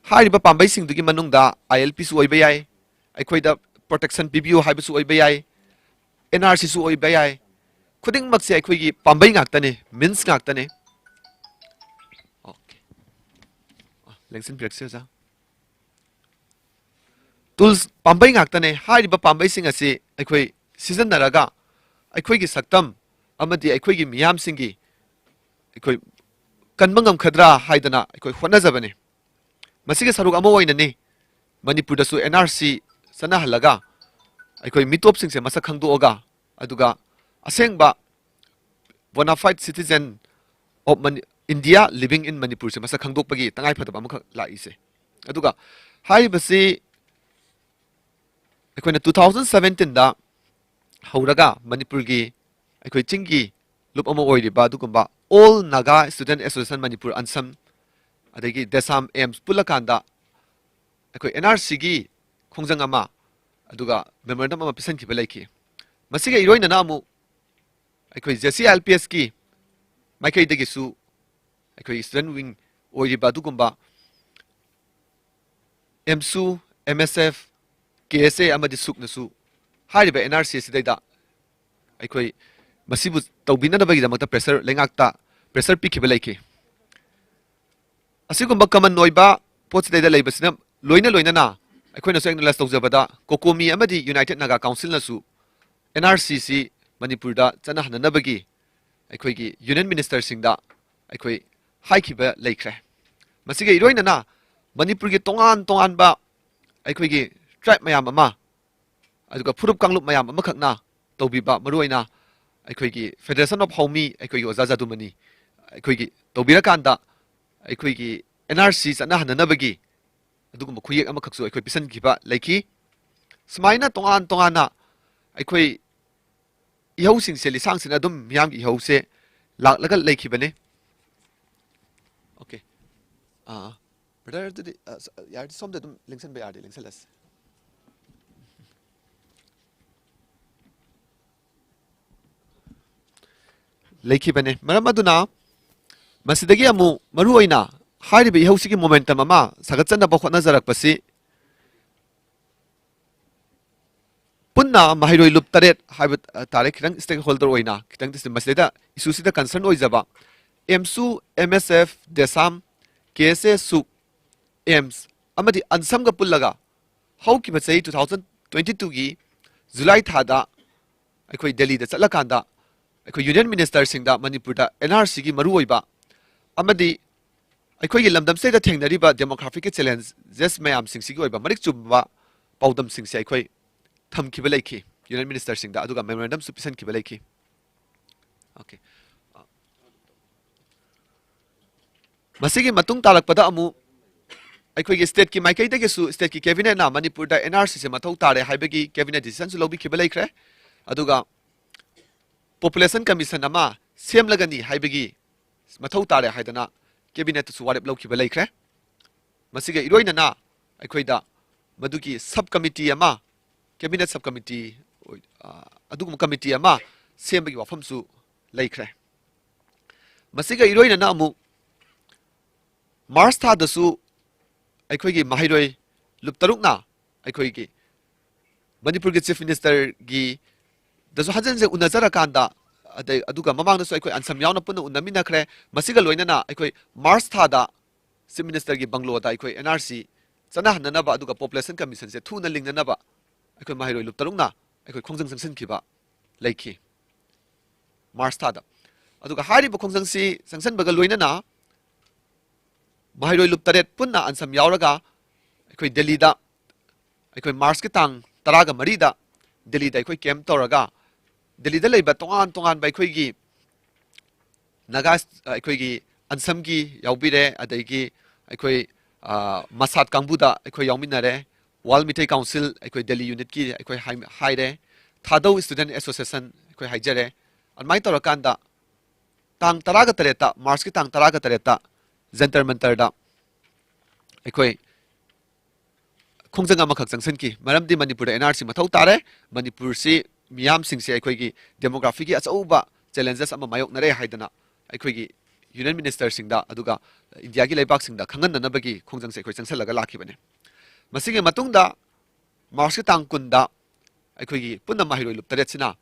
ꯍꯥꯏꯔꯤꯕ ꯄꯥꯝꯕꯩꯁꯤꯡꯗꯨꯒꯤ ꯃꯅꯨꯡꯗ ILP ꯁꯨ ꯑꯣꯏꯕ ꯌꯥꯏ, ꯑꯩꯈꯣꯏꯗ protection ꯄꯤꯕꯤꯌꯨ ꯍꯥꯏꯕꯁꯨ ꯑꯣꯏꯕ ꯌꯥꯏ, NRC ꯁꯨ ꯑꯣꯏꯕ ꯌꯥꯏ꯫ ꯈꯨꯗꯤꯡꯃꯛꯁꯦ ꯑꯩꯈꯣꯏꯒꯤ ꯄꯥꯝꯕꯩ ꯉꯥꯛꯇꯅꯤ, means ꯉꯥꯛꯇꯅꯤ꯫ Okay꯫ ꯑ, ꯂꯦꯡꯁꯤꯟꯕꯤꯔꯛꯁꯤ ꯑꯣꯖꯥ꯫ ꯇꯨꯜꯁ ꯄꯥꯝꯕꯩ ꯉꯥꯛꯇꯅꯦ꯫ ꯍꯥꯏꯔꯤꯕ ꯄꯥꯝꯕꯩꯁꯤꯡ ꯑꯁꯤ ꯑꯩꯈꯣꯏ ꯁꯤꯖꯤꯟꯅꯔꯒ ꯑꯩꯈꯣꯏꯒꯤ ꯁꯛꯇꯝ ꯑꯃꯗꯤ ꯑꯩꯈꯣꯏꯒꯤ ꯃꯤꯌꯥꯝꯁꯤꯡꯒꯤ ꯑꯩꯈꯣꯏ ꯀꯟꯕ ꯉꯝꯒꯗ꯭ꯔꯥ ꯍꯥꯏꯗꯅ ꯑꯩꯈꯣꯏ ꯍꯣꯠꯅꯖꯕꯅꯤ꯫ ꯃꯁꯤꯒꯤ ꯁꯔꯨꯛ ꯑꯃ ꯑꯣꯏꯅꯅꯤ ꯃꯅꯤꯄꯨꯔꯗꯁꯨ ꯑꯦꯟ ꯑꯥꯔ ꯁꯤ ꯆꯠꯅꯍꯜꯂꯒ ꯑꯩꯈꯣꯏ ꯃꯤꯇꯣꯞꯁꯤꯡꯁꯦ ꯃꯁꯛ ꯈꯪꯗꯣꯛꯑꯒ, ꯑꯗꯨꯒ ꯑꯁꯦꯡꯕ bona fide citizen of Mani-, India living in ꯃꯅꯤꯄꯨꯔꯁꯦ ꯃꯁꯛ ꯈꯪꯗꯣꯛꯄꯒꯤ ꯇꯉꯥꯏꯐꯗꯕ ꯑꯃꯈꯛ ꯂꯥꯛꯏꯁꯦ꯫ ꯑꯗꯨꯒ ꯍꯥꯏꯔꯤꯕꯁꯤ ꯑꯩꯈꯣꯏꯅ ꯇꯨ ꯊꯥꯎꯖꯟ ꯁꯕꯦꯟꯇꯤꯟꯗ ꯍꯧꯔꯒ ꯃꯅꯤꯄꯨꯔꯒꯤ ꯑꯩꯈꯣꯏ ꯆꯤꯡꯒꯤ ꯂꯨꯞ ꯑꯃ ꯑꯣꯏꯔꯤꯕ ꯑꯗꯨꯒꯨꯝꯕ All Naga Student Association Manipur, ꯑꯟꯁꯝ, ꯑꯗꯒꯤ ꯗꯦꯁꯥꯝ, ꯑꯦꯝꯁ ꯄꯨꯜꯂꯀꯥꯟꯗ ꯑꯩꯈꯣꯏ ꯑꯦꯟ ꯑꯥꯔ ꯁꯤꯒꯤ ꯈꯣꯡꯖꯪ ꯑꯃ, ꯑꯗꯨꯒ memorandum ꯑꯃ ꯄꯤꯁꯟꯈꯤꯕ ꯂꯩꯈꯤ꯫ ꯃꯁꯤꯒ ꯏꯔꯣꯏꯅꯅ ꯑꯃꯨꯛ ꯑꯩꯈꯣꯏ J C I L P ꯑꯦꯁꯀꯤ ꯃꯥꯏꯀꯩꯗꯒꯤꯁꯨ ꯑꯩꯈꯣꯏ student wing ꯑꯣꯏꯔꯤꯕ ꯑꯗꯨꯒꯨꯝꯕ ꯑꯦꯝꯁꯨ, ꯑꯦꯝ ꯑꯦꯁ ꯑꯦꯐ, ꯀꯦ ꯑꯦꯁ ꯑꯦ ꯑꯃꯗꯤ ꯁꯨꯛꯅꯁꯨ ꯍꯥꯏꯔꯤꯕ ꯑꯦꯟ ꯑꯥꯔ ꯁꯤ ꯑꯁꯤꯗꯩꯗ ꯑꯩꯈꯣꯏ ꯃꯁꯤꯕꯨ ꯇꯧꯕꯤꯅꯅꯕꯒꯤꯗꯃꯛꯇ pressure, ꯂꯩꯉꯥꯛꯇ pressure ꯄꯤꯈꯤꯕ ꯂꯩꯈꯤ꯫ ꯑꯁꯤꯒꯨꯝꯕ common ꯑꯣꯏꯕ ꯄꯣꯠꯁꯤꯗꯩꯗ ꯂꯩꯕꯁꯤꯅ ꯂꯣꯏꯅ ꯂꯣꯏꯅꯅ ꯑꯩꯈꯣꯏꯅꯁꯨ acknowledge ꯇꯧꯖꯕꯗ COCOMI ꯑꯃꯗꯤ United Naga Councilꯅꯁꯨ ꯑꯦꯟ ꯑꯥꯔ ꯁꯤꯁꯤ ꯃꯅꯤꯄꯨꯔꯗ ꯆꯠꯅꯍꯟꯅꯅꯕꯒꯤ ꯑꯩꯈꯣꯏꯒꯤ union ministerꯁꯤꯡꯗ ꯑꯩꯈꯣꯏ ꯍꯥꯏꯈꯤꯕ ꯂꯩꯈ꯭ꯔꯦ꯫ ꯃꯁꯤꯒ ꯏꯔꯣꯏꯅꯅ ꯃꯅꯤꯄꯨꯔꯒꯤ ꯇꯣꯉꯥꯟ ꯇꯣꯉꯥꯟꯕ ꯑꯩꯈꯣꯏꯒꯤ tribe ꯃꯌꯥꯝ ꯑꯃ, ꯑꯗꯨꯒ ꯐꯨꯔꯨꯞ ꯀꯥꯡꯂꯨꯞ ꯃꯌꯥꯝ ꯑꯃꯈꯛꯅ ꯇꯧꯕꯤꯕ, ꯃꯔꯨꯑꯣꯏꯅ ꯑꯩꯈꯣꯏꯒꯤ Federation of Haomi, ꯑꯩꯈꯣꯏꯒꯤ ꯑꯣꯖꯥ ꯖꯥꯗꯨꯃꯅꯤ, ꯑꯩꯈꯣꯏꯒꯤ ꯇꯧꯕꯤꯔꯀꯥꯟꯗ ꯑꯩꯈꯣꯏꯒꯤ ꯑꯦꯟ ꯑꯥꯔ ꯁꯤ ꯆꯠꯅꯍꯟꯅꯅꯕꯒꯤ ꯑꯗꯨꯒꯨꯝꯕ ꯈꯨꯌꯦꯛ ꯑꯃꯈꯛꯁꯨ ꯑꯩꯈꯣꯏ ꯄꯤꯁꯟꯈꯤꯕ ꯂꯩꯈꯤ꯫ ꯁꯨꯃꯥꯏꯅ ꯇꯣꯉꯥꯟ ꯇꯣꯉꯥꯟꯅ ꯑꯩꯈꯣꯏ ꯏꯍꯧꯁꯤꯡꯁꯦ, ꯂꯤꯁꯥꯡꯁꯤꯠꯅ ꯑꯗꯨꯝ ꯃꯤꯌꯥꯝꯒꯤ ꯏꯍꯧꯁꯦ ꯂꯥꯛꯂꯒ ꯂꯩꯈꯤꯕꯅꯦ꯫ Okay. ꯑꯥ, brother, ꯑꯗꯨꯗꯤ, ꯑ, ꯁ-, ꯌꯥꯔꯗꯤ ꯁꯣꯝꯗ ꯑꯗꯨꯝ ꯂꯦꯡꯁꯟꯕ ꯌꯥꯔꯗꯤ ꯂꯦꯡꯁꯜꯂꯁꯤ꯫ ꯂꯩꯈꯤꯕꯅꯦ꯫ ꯃꯔꯝ ꯑꯗꯨꯅ ꯃꯁꯤꯗꯒꯤ ꯑꯃꯨꯛ ꯃꯔꯨꯑꯣꯏꯅ ꯍꯥꯏꯔꯤꯕ ꯏꯍꯧꯁꯤꯒꯤ momentum ꯑꯃ ꯁꯥꯒꯠꯆꯅꯕ ꯍꯣꯠꯅꯖꯔꯛꯄꯁꯤ ꯄꯨꯟꯅ ꯃꯍꯩꯔꯣꯏ ꯂꯨꯞ ꯇꯔꯦꯠ ꯍꯥꯏꯕ, ꯑ, ꯇꯥꯔꯦ, ꯈꯤꯇꯪ stakeholder ꯑꯣꯏꯅ ꯈꯤꯇꯪ ꯃꯁꯤꯗꯩꯗ issueꯁꯤꯗ concern ꯑꯣꯏꯖꯕ ꯑꯦꯝꯁꯨ, ꯑꯦꯝ ꯑꯦꯁ ꯑꯦꯐ, ꯗꯦꯁꯥꯝ, ꯀꯦ ꯑꯦꯁ ꯑꯦ, ꯁꯨꯛ, ꯑꯦꯝꯁ ꯑꯃꯗꯤ ꯑꯟꯁꯝꯒ ꯄꯨꯜꯂꯒ ꯍꯧꯈꯤꯕ ꯆꯍꯤ two thousand twenty twoꯒꯤ July ꯊꯥꯗ ꯑꯩꯈꯣꯏ ꯗꯦꯜꯂꯤꯗ ꯆꯠꯂꯀꯥꯟꯗ ꯑꯩꯈꯣꯏ ꯌꯨꯅꯤꯌꯟ ꯃꯤꯅꯤꯁꯇꯔꯁꯤꯡꯗ ꯃꯅꯤꯄꯨꯔꯗ NRCꯒꯤ ꯃꯔꯨꯑꯣꯏꯕ ꯑꯃꯗꯤ ꯑꯩꯈꯣꯏꯒꯤ ꯂꯝꯗꯝꯁꯤꯗ ꯊꯦꯡꯅꯔꯤꯕ demographic challenges ꯃꯌꯥꯝꯁꯤꯡꯁꯤꯒꯤ ꯑꯣꯏꯕ ꯃꯔꯤꯛ ꯆꯨꯝꯕ ꯄꯥꯎꯗꯝꯁꯤꯡꯁꯦ ꯑꯩꯈꯣꯏ ꯊꯝꯈꯤꯕ ꯂꯩꯈꯤ ꯌꯨꯅꯤꯌꯟ ꯃꯤꯅꯤꯁꯇꯔꯁꯤꯡꯗ, ꯑꯗꯨꯒ memorandumꯁꯨ ꯄꯤꯁꯟꯈꯤꯕ ꯂꯩꯈꯤ꯫ Okay. ꯃꯁꯤꯒꯤ ꯃꯇꯨꯡ ꯇꯥꯔꯛꯄꯗ ꯑꯃꯨꯛ ꯑꯩꯈꯣꯏꯒꯤ stateꯀꯤ ꯃꯥꯏꯀꯩꯗꯒꯤꯁꯨ stateꯀꯤ cabinetꯅ ꯃꯅꯤꯄꯨꯔꯗ NRCꯁꯦ ꯃꯊꯧ ꯇꯥꯔꯦ ꯍꯥꯏꯕꯒꯤ cabinet decisionꯁꯨ ꯂꯧꯕꯤꯈꯤꯕ ꯂꯩꯈ꯭ꯔꯦ꯫ ꯑꯗꯨꯒ population commission ꯑꯃ ꯁꯦꯝꯂꯒꯅꯤ ꯍꯥꯏꯕꯒꯤ ꯃꯊꯧ ꯇꯥꯔꯦ ꯍꯥꯏꯗꯅ cabinetꯇꯁꯨ ꯋꯥꯔꯦꯞ ꯂꯧꯈꯤꯕ ꯂꯩꯈ꯭ꯔꯦ꯫ ꯃꯁꯤꯒ ꯏꯔꯣꯏꯅꯅ ꯑꯩꯈꯣꯏꯗ ꯃꯗꯨꯒꯤ sub committee ꯑꯃ, cabinet sub committee ꯑꯣꯏ-, ꯑ, ꯑꯗꯨꯒꯨꯝꯕ committee ꯑꯃ ꯁꯦꯝꯕꯒꯤ ꯋꯥꯐꯝꯁꯨ ꯂꯩꯈ꯭ꯔꯦ꯫ ꯃꯁꯤꯒ ꯏꯔꯣꯏꯅꯅ ꯑꯃꯨꯛ March ꯊꯥꯗꯁꯨ ꯑꯩꯈꯣꯏꯒꯤ ꯃꯍꯩꯔꯣꯏ ꯂꯨꯞ ꯇꯔꯨꯛꯅ ꯑꯩꯈꯣꯏꯒꯤ ꯃꯅꯤꯄꯨꯔꯒꯤ Chief Ministerꯒꯤ ꯗꯁꯨ ꯍꯟꯖꯤꯟ ꯍꯟꯖꯤꯟ ꯎꯅꯖꯔꯀꯥꯟꯗ, ꯑꯗꯩ, ꯑꯗꯨꯒ ꯃꯃꯥꯡꯗꯁꯨ ꯑꯩꯈꯣꯏ ꯑꯟꯁꯝ ꯌꯥꯎꯅ ꯄꯨꯟꯅ ꯎꯅꯃꯤꯟꯅꯈ꯭ꯔꯦ꯫ ꯃꯁꯤꯒ ꯂꯣꯏꯅꯅ ꯑꯩꯈꯣꯏ March ꯊꯥꯗ Chief Ministerꯒꯤ ꯕꯪꯒ꯭ꯂꯣꯗ ꯑꯩꯈꯣꯏ NRC ꯆꯠꯅꯍꯟꯅꯅꯕ ꯑꯗꯨꯒ population commissionꯁꯦ ꯊꯨꯅ ꯂꯤꯡꯅꯅꯕ ꯑꯩꯈꯣꯏ ꯃꯍꯩꯔꯣꯏ ꯂꯨꯞ ꯇꯔꯨꯛꯅ ꯑꯩꯈꯣꯏ ꯈꯣꯡꯖꯪ ꯆꯪꯁꯤꯟꯈꯤꯕ ꯂꯩꯈꯤ March ꯊꯥꯗ꯫ ꯑꯗꯨꯒ ꯍꯥꯏꯔꯤꯕ ꯈꯣꯡꯖꯪꯁꯤ ꯆꯪꯁꯤꯟꯕꯒ ꯂꯣꯏꯅꯅ ꯃꯍꯩꯔꯣꯏ ꯂꯨꯞ ꯇꯔꯦꯠ ꯄꯨꯟꯅ ꯑꯟꯁꯝ ꯌꯥꯎꯔꯒ ꯑꯩꯈꯣꯏ ꯗꯦꯜꯂꯤꯗ ꯑꯩꯈꯣꯏ Marchꯀꯤ ꯇꯥꯡ ꯇꯔꯥꯒ ꯃꯔꯤꯗ ꯗꯦꯜꯂꯤꯗ ꯑꯩꯈꯣꯏ camp ꯇꯧꯔꯒ ꯗꯦꯜꯂꯤꯗ ꯂꯩꯕ ꯇꯣꯉꯥꯟ ꯇꯣꯉꯥꯟꯕ ꯑꯩꯈꯣꯏꯒꯤ ꯅꯥꯒꯥ, ꯑꯩꯈꯣꯏꯒꯤ ꯑꯟꯁꯝꯒꯤ ꯌꯥꯎꯕꯤꯔꯦ, ꯑꯗꯒꯤ ꯑꯩꯈꯣꯏ, ꯑ, ꯃꯁꯥꯠ ꯀꯥꯡꯕꯨꯗ ꯑꯩꯈꯣꯏ ꯌꯥꯎꯃꯤꯟꯅꯔꯦ, World Meitei Council ꯑꯩꯈꯣꯏ ꯗꯦꯜꯂꯤ unitꯀꯤ ꯑꯩꯈꯣꯏ ꯍꯥꯏ-, ꯍꯥꯏꯔꯦ, ꯊꯥꯗꯧ Student Association ꯑꯩꯈꯣꯏ ꯍꯥꯏꯖꯔꯦ꯫ ꯑꯗꯨꯃꯥꯏꯅ ꯇꯧꯔꯀꯥꯟꯗ ꯇꯥꯡ ꯇꯔꯥꯒ ꯇꯔꯦꯠꯇ, Marchꯀꯤ ꯇꯥꯡ ꯇꯔꯥꯒ ꯇꯔꯦꯠꯇ ꯖꯟꯇꯔ ꯃꯟꯇꯔꯗ ꯑꯩꯈꯣꯏ ꯈꯣꯡꯖꯪ ꯑꯃꯈꯛ ꯆꯪꯁꯤꯟꯈꯤ꯫ ꯃꯔꯝꯗꯤ ꯃꯅꯤꯄꯨꯔꯗ NRC ꯃꯊꯧ ꯇꯥꯔꯦ, ꯃꯅꯤꯄꯨꯔꯁꯤ ꯃꯤꯌꯥꯝꯁꯤꯡꯁꯦ ꯑꯩꯈꯣꯏꯒꯤ demographyꯒꯤ ꯑꯆꯧꯕ challenges ꯑꯃ ꯃꯥꯌꯣꯛꯅꯔꯦ ꯍꯥꯏꯗꯅ ꯑꯩꯈꯣꯏꯒꯤ Union Ministerꯁꯤꯡꯗ, ꯑꯗꯨꯒ ꯏꯟꯗꯤꯌꯥꯒꯤ ꯂꯩꯕꯥꯛꯁꯤꯡꯗ ꯈꯪꯍꯟꯅꯅꯕꯒꯤ ꯈꯣꯡꯖꯪꯁꯦ ꯑꯩꯈꯣꯏ ꯆꯪꯁꯤꯜꯂꯒ ꯂꯥꯛꯈꯤꯕꯅꯦ꯫ ꯃꯁꯤꯒꯤ ꯃꯇꯨꯡꯗ Marchꯀꯤ ꯇꯥꯡ ꯀꯨꯟꯗ ꯑꯩꯈꯣꯏꯒꯤ ꯄꯨꯟꯅ ꯃꯍꯩꯔꯣꯏ ꯂꯨꯞ ꯇꯔꯦꯠꯁꯤꯅ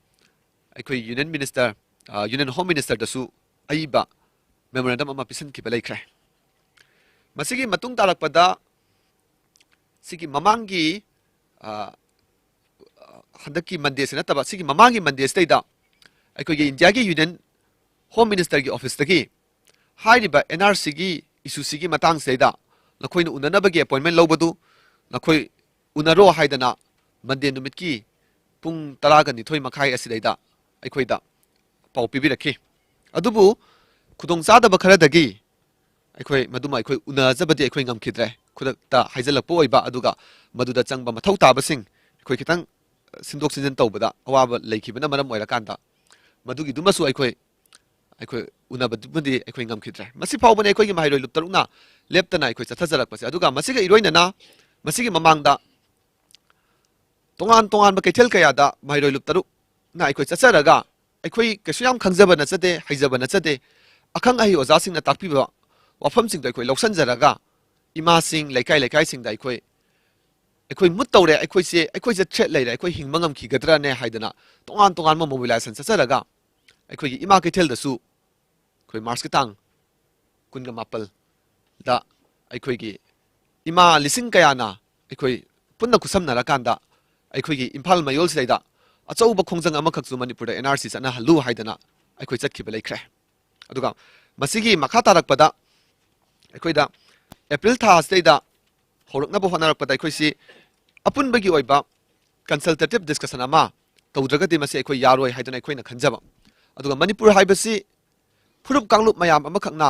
ꯑꯩꯈꯣꯏ Union Minister, ꯑ, Union Home Ministerꯗꯁꯨ ꯑꯏꯕ memorandum ꯑꯃ ꯄꯤꯁꯤꯟꯈꯤꯕ ꯂꯩꯈ꯭ꯔꯦ꯫ ꯃꯁꯤꯒꯤ ꯃꯇꯨꯡ ꯇꯥꯔꯛꯄꯗ ꯁꯤꯒꯤ ꯃꯃꯥꯡꯒꯤ ꯑ, ꯍꯟꯗꯛꯀꯤ Mondayꯁꯦ ꯅꯠꯇꯕ, ꯁꯤꯒꯤ ꯃꯃꯥꯡꯒꯤ Mondayꯁꯤꯗꯩꯗ ꯑꯩꯈꯣꯏꯒꯤ ꯏꯟꯗꯤꯌꯥꯒꯤ Union Home Ministerꯒꯤ officeꯇꯒꯤ ꯍꯥꯏꯔꯤꯕ NRCꯒꯤ issueꯁꯤꯒꯤ ꯃꯇꯥꯡꯁꯤꯗꯩꯗ ꯅꯈꯣꯏꯅ ꯎꯅꯅꯕꯒꯤ appointment ꯂꯧꯕꯗꯨ ꯅꯈꯣꯏ ꯎꯅꯔꯣ ꯍꯥꯏꯗꯅ Monday ꯅꯨꯃꯤꯠꯀꯤ ꯄꯨꯡ ꯇꯔꯥꯒ ꯅꯤꯊꯣꯏ ꯃꯈꯥꯏ ꯑꯁꯤꯗꯩꯗ ꯑꯩꯈꯣꯏꯗ ꯄꯥꯎ ꯄꯤꯕꯤꯔꯛꯈꯤ꯫ ꯑꯗꯨꯕꯨ ꯈꯨꯗꯣꯡꯆꯥꯗꯕ ꯈꯔꯗꯒꯤ ꯑꯩꯈꯣꯏ ꯃꯗꯨꯃ ꯑꯩꯈꯣꯏ ꯎꯅꯖꯕꯗꯤ ꯑꯩꯈꯣꯏ ꯉꯝꯈꯤꯗ꯭ꯔꯦ꯫ ꯈꯨꯗꯛꯇ ꯍꯥꯏꯖꯤꯜꯂꯛꯄ ꯑꯣꯏꯕ, ꯑꯗꯨꯒ ꯃꯗꯨꯗ ꯆꯪꯕ ꯃꯊꯧ ꯇꯥꯕꯁꯤꯡ ꯑꯩꯈꯣꯏ ꯈꯤꯇꯪ ꯁꯤꯟꯗꯣꯛ ꯁꯤꯟꯖꯤꯟ ꯇꯧꯕꯗ ꯑꯋꯥꯕ ꯂꯩꯈꯤꯕꯅ ꯃꯔꯝ ꯑꯣꯏꯔꯀꯥꯟꯗ ꯃꯗꯨꯒꯤꯗꯨꯃꯁꯨ ꯑꯩꯈꯣꯏ, ꯑꯩꯈꯣꯏ ꯎꯅꯕꯗꯨꯃꯗꯤ ꯑꯩꯈꯣꯏ ꯉꯝꯈꯤꯗ꯭ꯔꯦ꯫ ꯃꯁꯤ ꯐꯥꯎꯕꯅꯤ ꯑꯩꯈꯣꯏꯒꯤ ꯃꯍꯩꯔꯣꯏ ꯂꯨꯞ ꯇꯔꯨꯛꯅ ꯂꯦꯞꯇꯅ ꯑꯩꯈꯣꯏ ꯆꯠꯊꯖꯔꯛꯄꯁꯦ꯫ ꯑꯗꯨꯒ ꯃꯁꯤꯒ ꯏꯔꯣꯏꯅꯅ ꯃꯁꯤꯒꯤ ꯃꯃꯥꯡꯗ ꯇꯣꯉꯥꯟ ꯇꯣꯉꯥꯟꯕ ꯀꯩꯊꯦꯜ ꯀꯌꯥꯗ ꯃꯍꯩꯔꯣꯏ ꯂꯨꯞ ꯇꯔꯨꯛꯅ ꯑꯩꯈꯣꯏ ꯆꯠꯆꯔꯒ ꯑꯩꯈꯣꯏ ꯀꯩꯁꯨ ꯌꯥꯝ ꯈꯪꯖꯕ ꯅꯠꯆꯗꯦ, ꯍꯩꯖꯕ ꯅꯠꯆꯗꯦ, ꯑꯈꯪ ꯑꯍꯩ ꯑꯣꯖꯥꯁꯤꯡꯅ ꯇꯥꯛꯄꯤꯕ ꯋꯥꯐꯝꯁꯤꯡꯗꯣ ꯑꯩꯈꯣꯏ ꯂꯧꯁꯤꯟꯖꯔꯒ ꯏꯃꯥꯁꯤꯡ, ꯂꯩꯀꯥꯏ ꯂꯩꯀꯥꯏꯁꯤꯡꯗ ꯑꯩꯈꯣꯏ, ꯑꯩꯈꯣꯏ ꯃꯨꯠ ꯇꯧꯔꯦ, ꯑꯩꯈꯣꯏꯁꯦ, ꯑꯩꯈꯣꯏꯁꯦ threat ꯂꯩꯔꯦ, ꯑꯩꯈꯣꯏ ꯍꯤꯡꯕ ꯉꯝꯈꯤꯒꯗ꯭ꯔꯅꯦ ꯍꯥꯏꯗꯅ ꯇꯣꯉꯥꯟ ꯇꯣꯉꯥꯟꯕ mobilization ꯆꯠꯆꯔꯒ ꯑꯩꯈꯣꯏꯒꯤ ꯏꯃꯥ ꯀꯩꯊꯦꯜꯗꯁꯨ ꯑꯩꯈꯣꯏ Marchꯀꯤ ꯇꯥꯡ ꯀꯨꯟꯒ ꯃꯥꯄꯜꯗ ꯑꯩꯈꯣꯏꯒꯤ ꯏꯃꯥ ꯂꯤꯁꯤꯡ ꯀꯌꯥꯅ ꯑꯩꯈꯣꯏ ꯄꯨꯟꯅ ꯈꯨꯠꯁꯝꯅꯔꯀꯥꯟꯗ ꯑꯩꯈꯣꯏꯒꯤ ꯏꯝꯐꯥꯜ ꯃꯌꯣꯜꯁꯤꯗꯩꯗ ꯑꯆꯧꯕ ꯈꯣꯡꯖꯪ ꯑꯃꯈꯛꯁꯨ ꯃꯅꯤꯄꯨꯔꯗ NRC ꯆꯠꯅꯍꯜꯂꯨ ꯍꯥꯏꯗꯅ ꯑꯩꯈꯣꯏ ꯆꯠꯈꯤꯕ ꯂꯩꯈ꯭ꯔꯦ꯫ ꯑꯗꯨꯒ ꯃꯁꯤꯒꯤ ꯃꯈꯥ ꯇꯥꯔꯛꯄꯗ ꯑꯩꯈꯣꯏꯗ April ꯊꯥ ꯑꯁꯤꯗꯩꯗ ꯍꯧꯔꯛꯅꯕ ꯍꯣꯠꯅꯔꯛꯄꯗ ꯑꯩꯈꯣꯏꯁꯤ ꯑꯄꯨꯟꯕꯒꯤ ꯑꯣꯏꯕ consultative discussion ꯑꯃ ꯇꯧꯗ꯭ꯔꯒꯗꯤ ꯃꯁꯤ ꯑꯩꯈꯣꯏ ꯌꯥꯔꯣꯏ ꯍꯥꯏꯗꯅ ꯑꯩꯈꯣꯏꯅ ꯈꯟꯖꯕ꯫ ꯑꯗꯨꯒ ꯃꯅꯤꯄꯨꯔ ꯍꯥꯏꯕꯁꯤ ꯐꯨꯔꯨꯞ ꯀꯥꯡꯂꯨꯞ ꯃꯌꯥꯝ ꯑꯃꯈꯛꯅ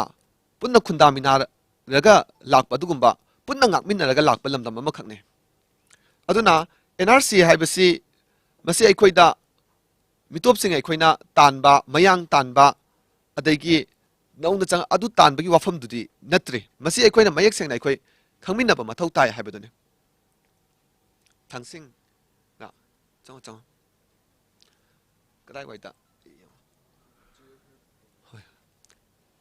ꯄꯨꯟꯅ ꯈꯨꯟꯗꯥꯃꯤꯟꯅꯔꯒ ꯂꯥꯛꯄ ꯑꯗꯨꯒꯨꯝꯕ, ꯄꯨꯟꯅ ꯉꯥꯛꯃꯤꯟꯅꯔꯒ ꯂꯥꯛꯄ ꯂꯝꯗꯝ ꯑꯃꯈꯛꯅꯤ꯫ ꯑꯗꯨꯅ NRC ꯍꯥꯏꯕꯁꯤ ꯃꯁꯤ ꯑꯩꯈꯣꯏꯗ ꯃꯤꯇꯣꯞꯁꯤꯡ ꯑꯩꯈꯣꯏꯅ ꯇꯥꯟꯕ, ꯃꯌꯥꯡ ꯇꯥꯟꯕ, ꯑꯗꯒꯤ ꯅꯧꯅ ꯆꯪ-, ꯑꯗꯨ ꯇꯥꯟꯕꯒꯤ ꯋꯥꯐꯝꯗꯨꯗꯤ ꯅꯠꯇ꯭ꯔꯤ꯫ ꯃꯁꯤ ꯑꯩꯈꯣꯏꯅ ꯃꯌꯦꯛ ꯁꯦꯡꯅ ꯑꯩꯈꯣꯏ ꯈꯪꯃꯤꯟꯅꯕ ꯃꯊꯧ ꯇꯥꯏ ꯍꯥꯏꯕꯗꯨꯅꯤ꯫ ꯊꯥꯡꯁꯤꯡ, ꯂꯥ, ꯆꯪꯉꯣ, ꯆꯪꯉꯣ꯫ ꯀꯗꯥꯏꯋꯥꯏꯗ? ꯍꯣꯏ꯫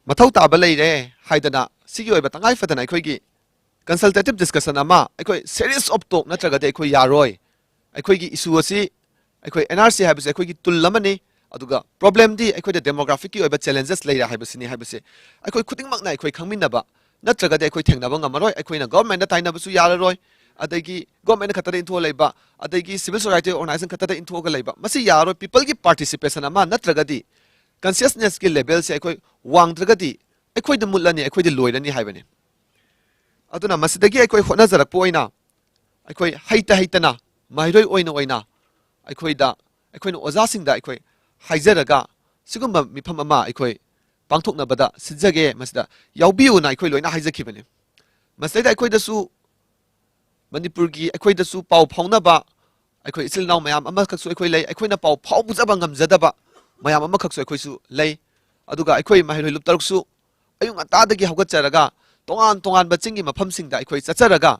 ꯃꯊꯧ ꯇꯥꯕ ꯂꯩꯔꯦ ꯍꯥꯏꯗꯅ ꯁꯤꯒꯤ ꯑꯣꯏꯕ ꯇꯉꯥꯏ ꯐꯗꯅ ꯑꯩꯈꯣꯏꯒꯤ consultative discussion ꯑꯃ, ꯑꯩꯈꯣꯏ series of talk ꯅꯠꯇ꯭ꯔꯒꯗꯤ ꯑꯩꯈꯣꯏ ꯌꯥꯔꯣꯏ꯫ ꯑꯩꯈꯣꯏꯒꯤ issue ꯑꯁꯤ, ꯑꯩꯈꯣꯏ NRC ꯍꯥꯏꯕꯁꯤ ꯑꯩꯈꯣꯏꯒꯤ tool ꯑꯃꯅꯤ, ꯑꯗꯨꯒ problemꯗꯤ ꯑꯩꯈꯣꯏꯗ demographicꯀꯤ ꯑꯣꯏꯕ challenges ꯂꯩꯔꯦ ꯍꯥꯏꯕꯁꯤꯅꯤ ꯍꯥꯏꯕꯁꯦ ꯑꯩꯈꯣꯏ ꯈꯨꯗꯤꯡꯃꯛꯅ ꯑꯩꯈꯣꯏ ꯈꯪꯃꯤꯟꯅꯕ ꯅꯠꯇ꯭ꯔꯒꯗꯤ ꯑꯩꯈꯣꯏ ꯊꯦꯡꯅꯕ ꯉꯝꯃꯔꯣꯏ꯫ ꯑꯩꯈꯣꯏꯅ governmentꯗ ꯇꯥꯏꯅꯕꯁꯨ ꯌꯥꯔꯔꯣꯏ, ꯑꯗꯒꯤ ꯒꯣꯔꯃꯦꯟ ꯈꯛꯇꯗ ꯏꯟꯊꯣꯛꯑ ꯂꯩꯕ, ꯑꯗꯒꯤ ꯁꯤꯚꯤꯜ ꯁꯣꯁꯥꯏꯇꯤ ꯑꯣꯔꯒꯅꯥꯏꯖꯦꯁꯟ ꯈꯛꯇꯗ ꯏꯟꯊꯣꯛꯑꯒ ꯂꯩꯕ, ꯃꯁꯤ ꯌꯥꯔꯣꯏ꯫ ꯄꯤꯄꯜꯒꯤ ꯄꯥꯔꯇꯤꯁꯤꯄꯦꯁꯟ ꯑꯃ ꯅꯠꯇ꯭ꯔꯒꯗꯤ ꯀꯟꯁꯤꯌꯁꯅꯦꯁꯀꯤ ꯂꯦꯚꯦꯜꯁꯦ ꯑꯩꯈꯣꯏ ꯋꯥꯡꯗ꯭ꯔꯒꯗꯤ ꯑꯩꯈꯣꯏꯗ ꯃꯨꯠꯂꯅꯤ, ꯑꯩꯈꯣꯏꯗ ꯂꯣꯏꯔꯅꯤ ꯍꯥꯏꯕꯅꯤ꯫ ꯑꯗꯨꯅ ꯃꯁꯤꯗꯒꯤ ꯑꯩꯈꯣꯏ ꯍꯣꯠꯅꯖꯔꯛꯄ ꯑꯣꯏꯅ ꯑꯩꯈꯣꯏ ꯍꯩꯇ ꯍꯩꯇꯅ ꯃꯍꯩꯔꯣꯏ ꯑꯣꯏꯅ ꯑꯣꯏꯅ ꯑꯩꯈꯣꯏꯗ, ꯑꯩꯈꯣꯏꯅ ꯑꯣꯖꯥꯁꯤꯡꯗ ꯑꯩꯈꯣꯏ ꯍꯥꯏꯖꯔꯒ ꯁꯤꯒꯨꯝꯕ ꯃꯤꯐꯝ ꯑꯃ ꯑꯩꯈꯣꯏ ꯄꯥꯡꯊꯣꯛꯅꯕꯗ ꯁꯤꯟꯖꯒꯦ, ꯃꯁꯤꯗ ꯌꯥꯎꯕꯤꯌꯨꯅ ꯑꯩꯈꯣꯏ ꯂꯣꯏꯅ ꯍꯥꯏꯖꯈꯤꯕꯅꯤ꯫ ꯃꯁꯤꯗꯩꯗ ꯑꯩꯈꯣꯏꯗꯁꯨ ꯃꯅꯤꯄꯨꯔꯒꯤ ꯑꯩꯈꯣꯏꯗꯁꯨ ꯄꯥꯎ ꯐꯥꯎꯅꯕ ꯑꯩꯈꯣꯏ ꯏꯆꯤꯜ ꯏꯅꯥꯎ ꯃꯌꯥꯝ ꯑꯃꯈꯛꯁꯨ ꯑꯩꯈꯣꯏ ꯂꯩ, ꯑꯩꯈꯣꯏꯅ ꯄꯥꯎ ꯐꯥꯎꯖꯕ ꯉꯝꯖꯗꯕ ꯃꯌꯥꯝ ꯑꯃꯈꯛꯁꯨ ꯑꯩꯈꯣꯏꯁꯨ ꯂꯩ꯫ ꯑꯗꯨꯒ ꯑꯩꯈꯣꯏ ꯃꯍꯩꯔꯣꯏ ꯂꯨꯞ ꯇꯔꯨꯛꯁꯨ ꯑꯌꯨꯛ ꯉꯟꯇꯥꯗꯒꯤ ꯍꯧꯒꯠꯆꯔꯒ ꯇꯣꯉꯥꯟ ꯇꯣꯉꯥꯟꯕ ꯆꯤꯡꯒꯤ ꯃꯐꯝꯁꯤꯡꯗ ꯑꯩꯈꯣꯏ ꯆꯠꯆꯔꯒ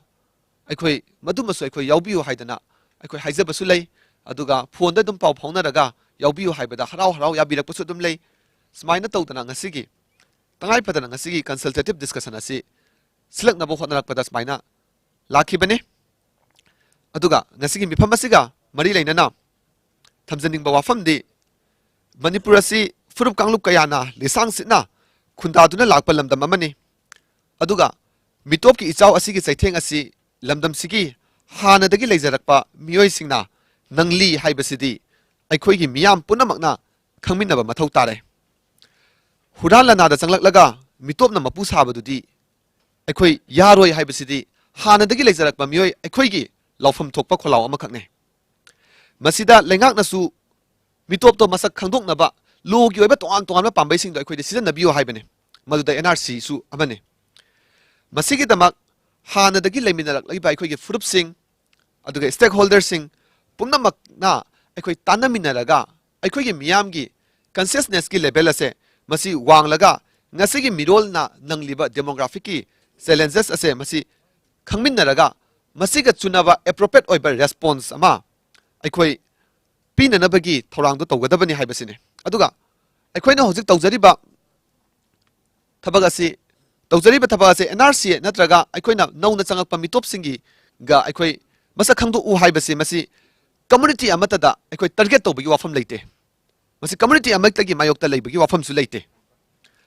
ꯑꯩꯈꯣꯏ ꯃꯗꯨꯃꯁꯨ ꯑꯩꯈꯣꯏ ꯌꯥꯎꯕꯤꯌꯨ ꯍꯥꯏꯗꯅ ꯑꯩꯈꯣꯏ ꯍꯥꯏꯖꯕꯁꯨ ꯂꯩ꯫ ꯑꯗꯨꯒ ꯐꯣꯟꯗ ꯑꯗꯨꯝ ꯄꯥꯎ ꯐꯥꯎꯅꯔꯒ ꯌꯥꯎꯕꯤꯌꯨ ꯍꯥꯏꯕꯗ ꯍꯔꯥꯎ ꯍꯔꯥꯎ ꯌꯥꯕꯤꯔꯛꯄꯁꯨ ꯑꯗꯨꯝ ꯂꯩ꯫ ꯁꯨꯃꯥꯏꯅ ꯇꯧꯗꯅ ꯉꯁꯤꯒꯤ ꯇꯉꯥꯏ ꯐꯗꯅ ꯉꯁꯤꯒꯤ ꯀꯟꯁꯜꯇꯦꯇꯤꯞ ꯗꯤꯁꯀꯁꯟ ꯑꯁꯤ ꯁꯤꯜꯂꯛꯅꯕ ꯍꯣꯠꯅꯔꯛꯄꯗ ꯁꯨꯃꯥꯏꯅ ꯂꯥꯛꯈꯤꯕꯅꯤ꯫ ꯑꯗꯨꯒ ꯉꯁꯤꯒꯤ ꯃꯤꯐꯝ ꯑꯁꯤꯒ ꯃꯔꯤ ꯂꯩꯅꯅ ꯊꯝꯖꯅꯤꯡꯕ ꯋꯥꯐꯝꯗꯤ, ꯃꯅꯤꯄꯨꯔ ꯑꯁꯤ ꯐꯨꯔꯨꯞ ꯀꯥꯡꯂꯨꯞ ꯀꯌꯥꯅ ꯂꯤꯁꯥꯡ ꯁꯤꯠꯅ ꯈꯨꯟꯗꯥꯗꯨꯅ ꯂꯥꯛꯄ ꯂꯝꯗꯝ ꯑꯃꯅꯤ꯫ ꯑꯗꯨꯒ ꯃꯤꯇꯣꯞꯀꯤ ꯏꯆꯥꯎ ꯑꯁꯤꯒꯤ ꯆꯩꯊꯦꯡ ꯑꯁꯤ ꯂꯝꯗꯝꯁꯤꯒꯤ ꯍꯥꯟꯅꯗꯒꯤ ꯂꯩꯖꯔꯛꯄ ꯃꯤꯑꯣꯏꯁꯤꯡꯅ ꯅꯪꯂꯤ ꯍꯥꯏꯕꯁꯤꯗꯤ ꯑꯩꯈꯣꯏꯒꯤ ꯃꯤꯌꯥꯝ ꯄꯨꯝꯅꯃꯛꯅ ꯈꯪꯃꯤꯟꯅꯕ ꯃꯊꯧ ꯇꯥꯔꯦ꯫ ꯍꯨꯔꯥꯟ ꯂꯅꯥꯗ ꯆꯪꯂꯛꯂꯒ ꯃꯤꯇꯣꯞꯅ ꯃꯄꯨ ꯁꯥꯕꯗꯨꯗꯤ ꯑꯩꯈꯣꯏ ꯌꯥꯔꯣꯏ ꯍꯥꯏꯕꯁꯤꯗꯤ ꯍꯥꯟꯅꯗꯒꯤ ꯂꯩꯖꯔꯛꯄ ꯃꯤꯑꯣꯏ ꯑꯩꯈꯣꯏꯒꯤ ꯂꯥꯎꯐꯝ ꯊꯣꯛꯄ ꯈꯣꯜꯂꯥꯎ ꯑꯃꯈꯛꯅꯤ꯫ ꯃꯁꯤꯗ ꯂꯩꯉꯥꯛꯅꯁꯨ ꯃꯤꯇꯣꯞꯇꯣ ꯃꯁꯛ ꯈꯪꯗꯣꯛꯅꯕ ꯂꯣꯒꯤ ꯑꯣꯏꯕ ꯇꯣꯉꯥꯟ ꯇꯣꯉꯥꯟꯕ ꯄꯥꯝꯕꯩꯁꯤꯡꯗꯣ ꯑꯩꯈꯣꯏꯗ ꯁꯤꯖꯤꯟꯅꯕꯤꯌꯨ ꯍꯥꯏꯕꯅꯤ꯫ ꯃꯗꯨꯗ ꯑꯦꯟ ꯑꯥꯔ ꯁꯤꯁꯨ ꯑꯃꯅꯤ꯫ ꯃꯁꯤꯒꯤꯗꯃꯛ ꯍꯥꯟꯅꯗꯒꯤ ꯂꯩꯃꯤꯟꯅꯔꯛꯂꯤꯕ ꯑꯩꯈꯣꯏꯒꯤ ꯐꯨꯔꯨꯞꯁꯤꯡ, ꯑꯗꯨꯒ ꯁ꯭ꯇꯦꯛ ꯍꯣꯜꯗꯔꯁꯤꯡ ꯄꯨꯝꯅꯃꯛꯅ ꯑꯩꯈꯣꯏ ꯇꯥꯟꯅꯃꯤꯟꯅꯔꯒ ꯑꯩꯈꯣꯏꯒꯤ ꯃꯤꯌꯥꯝꯒꯤ ꯀꯟꯁꯤꯌꯁꯅꯦꯁꯀꯤ ꯂꯦꯚꯦꯜ ꯑꯁꯦ ꯃꯁꯤ ꯋꯥꯡꯂꯒ ꯉꯁꯤꯒꯤ ꯃꯤꯔꯣꯜꯅ ꯅꯪꯂꯤꯕ ꯗꯦꯃꯣꯒ꯭ꯔꯥꯐꯤꯛꯀꯤ ꯆꯦꯂꯦꯟꯖꯦꯁ ꯑꯁꯦ ꯃꯁꯤ ꯈꯪꯃꯤꯟꯅꯔꯒ ꯃꯁꯤꯒ ꯆꯨꯅꯕ ꯑꯦꯄ꯭ꯔꯣꯄ꯭ꯔꯤꯌꯦꯠ ꯑꯣꯏꯕ ꯔꯦꯁꯄꯣꯟꯁ ꯑꯃ ꯑꯩꯈꯣꯏ ꯄꯤꯅꯅꯕꯒꯤ ꯊꯧꯔꯥꯡꯗꯨ ꯇꯧꯒꯗꯕꯅꯤ ꯍꯥꯏꯕꯁꯤꯅꯤ꯫ ꯑꯗꯨꯒ ꯑꯩꯈꯣꯏꯅ ꯍꯧꯖꯤꯛ ꯇꯧꯖꯔꯤꯕ ꯊꯕꯛ ꯑꯁꯤ, ꯇꯧꯖꯔꯤꯕ ꯊꯕꯛ ꯑꯁꯤ ꯑꯦꯟ ꯑꯥꯔ ꯁꯤ ꯅꯠꯇ꯭ꯔꯒ ꯑꯩꯈꯣꯏꯅ ꯅꯧꯅ ꯆꯪꯂꯛꯄ ꯃꯤꯇꯣꯞꯁꯤꯡꯒꯤꯒ ꯑꯩꯈꯣꯏ ꯃꯁꯛ ꯈꯪꯗꯣꯛꯎ ꯍꯥꯏꯕꯁꯤ ꯃꯁꯤ ꯀꯝꯃꯨꯅꯤꯇꯤ ꯑꯃꯠꯇꯗ ꯑꯩꯈꯣꯏ ꯇꯥꯔꯒꯦꯠ ꯇꯧꯕꯒꯤ ꯋꯥꯐꯝ ꯂꯩꯇꯦ꯫ ꯃꯁꯤ ꯀꯝꯃꯨꯅꯤꯇꯤ ꯑꯃꯠꯇꯒꯤ ꯃꯥꯌꯣꯛꯇ ꯂꯩꯕꯒꯤ ꯋꯥꯐꯝꯁꯨ ꯂꯩꯇꯦ꯫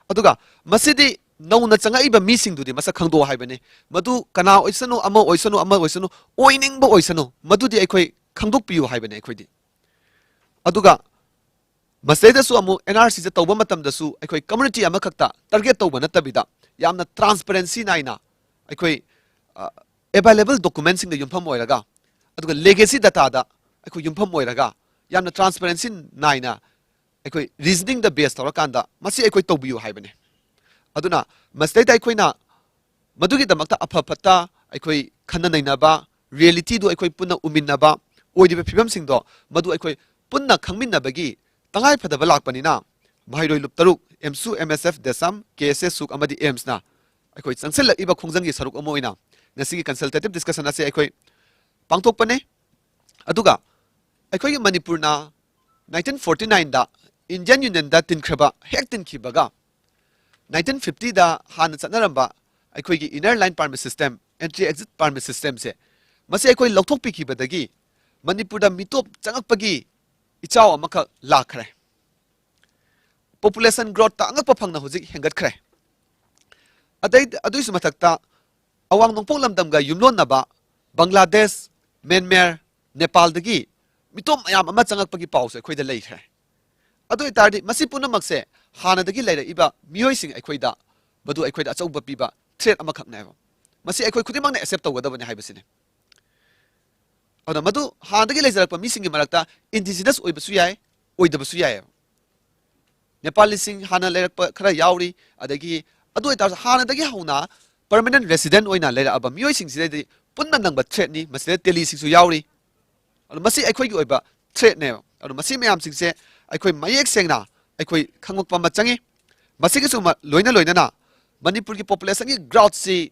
ꯑꯗꯨꯒ ꯃꯁꯤꯗꯤ ꯅꯧꯅ ꯆꯪꯉꯛꯏꯕ ꯃꯤꯁꯤꯡꯗꯨꯗꯤ ꯃꯁꯛ ꯈꯪꯗꯣꯛꯑꯣ ꯍꯥꯏꯕꯅꯤ꯫ ꯃꯗꯨ ꯀꯅꯥ ꯑꯣꯏꯁꯅꯨ, ꯑꯃ ꯑꯣꯏꯁꯅꯨ, ꯑꯃ ꯑꯣꯏꯁꯅꯨ, ꯑꯣꯏꯅꯤꯡꯕ ꯑꯣꯏꯁꯅꯨ, ꯃꯗꯨꯗꯤ ꯑꯩꯈꯣꯏ ꯈꯪꯗꯣꯛꯄꯤꯌꯨ ꯍꯥꯏꯕꯅꯤ ꯑꯩꯈꯣꯏꯗꯤ꯫ ꯑꯗꯨꯒ ꯃꯁꯤꯗꯩꯗꯁꯨ ꯑꯃꯨꯛ ꯑꯦꯟ ꯑꯥꯔ ꯁꯤꯁꯦ ꯇꯧꯕ ꯃꯇꯝꯗꯁꯨ ꯑꯩꯈꯣꯏ ꯀꯝꯃ꯭ꯌꯨꯅꯤꯇꯤ ꯑꯃꯈꯛꯇ ꯇꯥꯔꯒꯦꯠ ꯇꯧꯕ ꯅꯠꯇꯕꯤꯗ, ꯌꯥꯝꯅ ꯇ꯭ꯔꯥꯟꯁꯄꯔꯦꯟꯁꯤ ꯅꯥꯏꯅ ꯑꯩꯈꯣꯏ ꯑꯦꯕꯥꯏꯂꯦꯕꯜ ꯗꯣꯀꯨꯃꯦꯟꯁꯤꯡꯗ ꯌꯨꯝꯐꯝ ꯑꯣꯏꯔꯒ, ꯑꯗꯨꯒ ꯂꯤꯒꯦꯁꯤ ꯗꯇꯥꯗ ꯑꯩꯈꯣꯏ ꯌꯨꯝꯐꯝ ꯑꯣꯏꯔꯒ, ꯌꯥꯝꯅ ꯇ꯭ꯔꯥꯟꯁꯄꯔꯦꯟꯁꯤ ꯅꯥꯏꯅ ꯑꯩꯈꯣꯏ ꯔꯤꯖꯅꯤꯡꯗ ꯕꯦꯁ ꯇꯧꯔꯀꯥꯟꯗ ꯃꯁꯤ ꯑꯩꯈꯣꯏ ꯇꯧꯕꯤꯌꯨ ꯍꯥꯏꯕꯅꯤ꯫ ꯑꯗꯨꯅ ꯃꯁꯤꯗꯩꯗ ꯑꯩꯈꯣꯏꯅ ꯃꯗꯨꯒꯤꯗꯃꯛꯇ ꯑꯐ ꯐꯠꯇ ꯑꯩꯈꯣꯏ ꯈꯟꯅ ꯅꯩꯅꯕ, ꯔꯤꯌꯦꯂꯤꯇꯤꯗꯨ ꯑꯩꯈꯣꯏ ꯄꯨꯟꯅ ꯎꯃꯤꯟꯅꯕ, ꯑꯣꯏꯔꯤꯕ ꯐꯤꯕꯝꯁꯤꯡꯗꯣ ꯃꯗꯨ ꯑꯩꯈꯣꯏ ꯄꯨꯟꯅ ꯈꯪꯃꯤꯟꯅꯕꯒꯤ ꯇꯉꯥꯏ ꯐꯗꯕ ꯂꯥꯛꯄꯅꯤꯅ, ꯃꯍꯩꯔꯣꯏ ꯂꯨꯞ ꯇꯔꯨꯛ, ꯑꯦꯝꯁꯨ, ꯑꯦꯝ ꯑꯦꯁ ꯑꯦꯐ, ꯗꯦꯁꯥꯝ, ꯀꯦ ꯑꯦꯁ ꯑꯦ, ꯁꯨꯛ ꯑꯃꯗꯤ ꯑꯦꯝꯁꯅ ꯑꯩꯈꯣꯏ ꯆꯪꯁꯤꯜꯂꯛꯂꯤꯕ ꯈꯣꯡꯖꯪꯒꯤ ꯁꯔꯨꯛ ꯑꯃ ꯑꯣꯏꯅ ꯉꯁꯤꯒꯤ ꯀꯟꯁꯜꯇꯦꯇꯤꯚ ꯗꯤꯁꯀꯁꯟ ꯑꯁꯤ ꯑꯩꯈꯣꯏ ꯄꯥꯡꯊꯣꯛꯄꯅꯦ꯫ ꯑꯗꯨꯒ ꯑꯩꯈꯣꯏꯒꯤ ꯃꯅꯤꯄꯨꯔꯅ ꯅꯥꯏꯟꯇꯤꯟ ꯐꯣꯔꯇꯤ ꯅꯥꯏꯟꯗ ꯏꯟꯗꯤꯌꯟ ꯌꯨꯅꯤꯌꯟꯗ ꯇꯤꯟꯈ꯭ꯔꯕ, ꯍꯦꯛ ꯇꯤꯟꯈꯤꯕꯒ ꯅꯥꯏꯟꯇꯤꯟ ꯐꯤꯐꯇꯤꯗ ꯍꯥꯟꯅ ꯆꯠꯅꯔꯝꯕ ꯑꯩꯈꯣꯏꯒꯤ inner line permit system, entry exit permit ꯁꯤꯁꯇꯦꯝꯁꯦ, ꯃꯁꯤ ꯑꯩꯈꯣꯏ ꯂꯧꯊꯣꯛꯄꯤꯈꯤꯕꯗꯒꯤ ꯃꯅꯤꯄꯨꯔꯗ ꯃꯤꯇꯣꯞ ꯆꯪꯉꯛꯄꯒꯤ ꯏꯆꯥꯎ ꯑꯃꯈꯛ ꯂꯥꯛꯈ꯭ꯔꯦ꯫ ꯄꯣꯄꯨꯂꯦꯁꯟ ꯒ꯭ꯔꯣꯠꯇ ꯑꯉꯛꯄ ꯐꯪꯅ ꯍꯧꯖꯤꯛ ꯍꯦꯟꯒꯠꯈ꯭ꯔꯦ꯫ ꯑꯗꯩ, ꯑꯗꯨꯒꯤꯁꯨ ꯃꯊꯛꯇ ꯑꯋꯥꯡ ꯅꯣꯡꯄꯣꯛ ꯂꯝꯗꯝꯒ ꯌꯨꯝꯂꯣꯟꯅꯕ ꯕꯪꯒ꯭ꯂꯥꯗꯦꯁ, ꯃ꯭ꯌꯥꯟꯃꯥꯔ, ꯅꯦꯄꯥꯜꯗꯒꯤ ꯃꯤꯇꯣꯞ ꯃꯌꯥꯝ ꯑꯃ ꯆꯪꯉꯛꯄꯒꯤ ꯄꯥꯎꯁꯨ ꯑꯩꯈꯣꯏꯗ ꯂꯩꯈ꯭ꯔꯦ꯫ ꯑꯗꯨ ꯑꯣꯏꯇꯥꯔꯗꯤ ꯃꯁꯤ ꯄꯨꯝꯅꯃꯛꯁꯦ ꯍꯥꯟꯅꯗꯒꯤ ꯂꯩꯔꯛꯏꯕ ꯃꯤꯑꯣꯏꯁꯤꯡ ꯑꯩꯈꯣꯏꯗ ꯃꯗꯨ ꯑꯩꯈꯣꯏꯗ ꯑꯆꯧꯕ ꯄꯤꯕ ꯊ꯭ꯔꯦꯠ ꯑꯃꯈꯛꯅꯦꯕ꯫ ꯃꯁꯤ ꯑꯩꯈꯣꯏ ꯈꯨꯗꯤꯡꯃꯛꯅ ꯑꯦꯛꯁꯦꯞ ꯇꯧꯒꯗꯕꯅꯤ ꯍꯥꯏꯕꯁꯤꯅꯤ꯫ ꯑꯗꯨꯅ ꯃꯗꯨ ꯍꯥꯟꯅꯗꯒꯤ ꯂꯩꯖꯔꯛꯄ ꯃꯤꯁꯤꯡꯒꯤ ꯃꯔꯛꯇ ꯏꯟꯗꯤꯖꯤꯅꯁ ꯑꯣꯏꯕꯁꯨ ꯌꯥꯏ, ꯑꯣꯏꯗꯕꯁꯨ ꯌꯥꯏꯑꯕ꯫ ꯅꯦꯄꯥꯂꯤꯁꯤꯡ ꯍꯥꯟꯅ ꯂꯩꯔꯛꯄ ꯈꯔ ꯌꯥꯎꯔꯤ, ꯑꯗꯒꯤ ꯑꯗꯨ ꯑꯣꯏꯇꯥꯔꯁꯨ ꯍꯥꯟꯅꯗꯒꯤ ꯍꯧꯅ ꯄꯔꯃꯅꯦꯟ ꯔꯦꯁꯤꯗꯦꯟ ꯑꯣꯏꯅ ꯂꯩꯔꯛꯑꯕ ꯃꯤꯑꯣꯏꯁꯤꯡꯁꯤꯗꯗꯤ ꯄꯨꯟꯅ ꯅꯪꯕ ꯊ꯭ꯔꯦꯠꯅꯤ꯫ ꯃꯁꯤꯗ ꯇꯦꯂꯤꯁꯤꯡꯁꯨ ꯌꯥꯎꯔꯤ꯫ ꯑꯗꯣ ꯃꯁꯤ ꯑꯩꯈꯣꯏꯒꯤ ꯑꯣꯏꯕ ꯊ꯭ꯔꯦꯠꯅꯦꯕ꯫ ꯑꯗꯣ ꯃꯁꯤ ꯃꯌꯥꯝꯁꯤꯡꯁꯦ ꯑꯩꯈꯣꯏ ꯃꯌꯦꯛ ꯁꯦꯡꯅ ꯑꯩꯈꯣꯏ ꯈꯪꯂꯛꯄ ꯑꯃ ꯆꯪꯉꯤ꯫ ꯃꯁꯤꯒꯤꯁꯨ ꯃ-, ꯂꯣꯏꯅ ꯂꯣꯏꯅꯅ ꯃꯅꯤꯄꯨꯔꯒꯤ ꯄꯣꯄꯨꯂꯦꯁꯟꯒꯤ ꯒ꯭ꯔꯣꯠꯁꯤ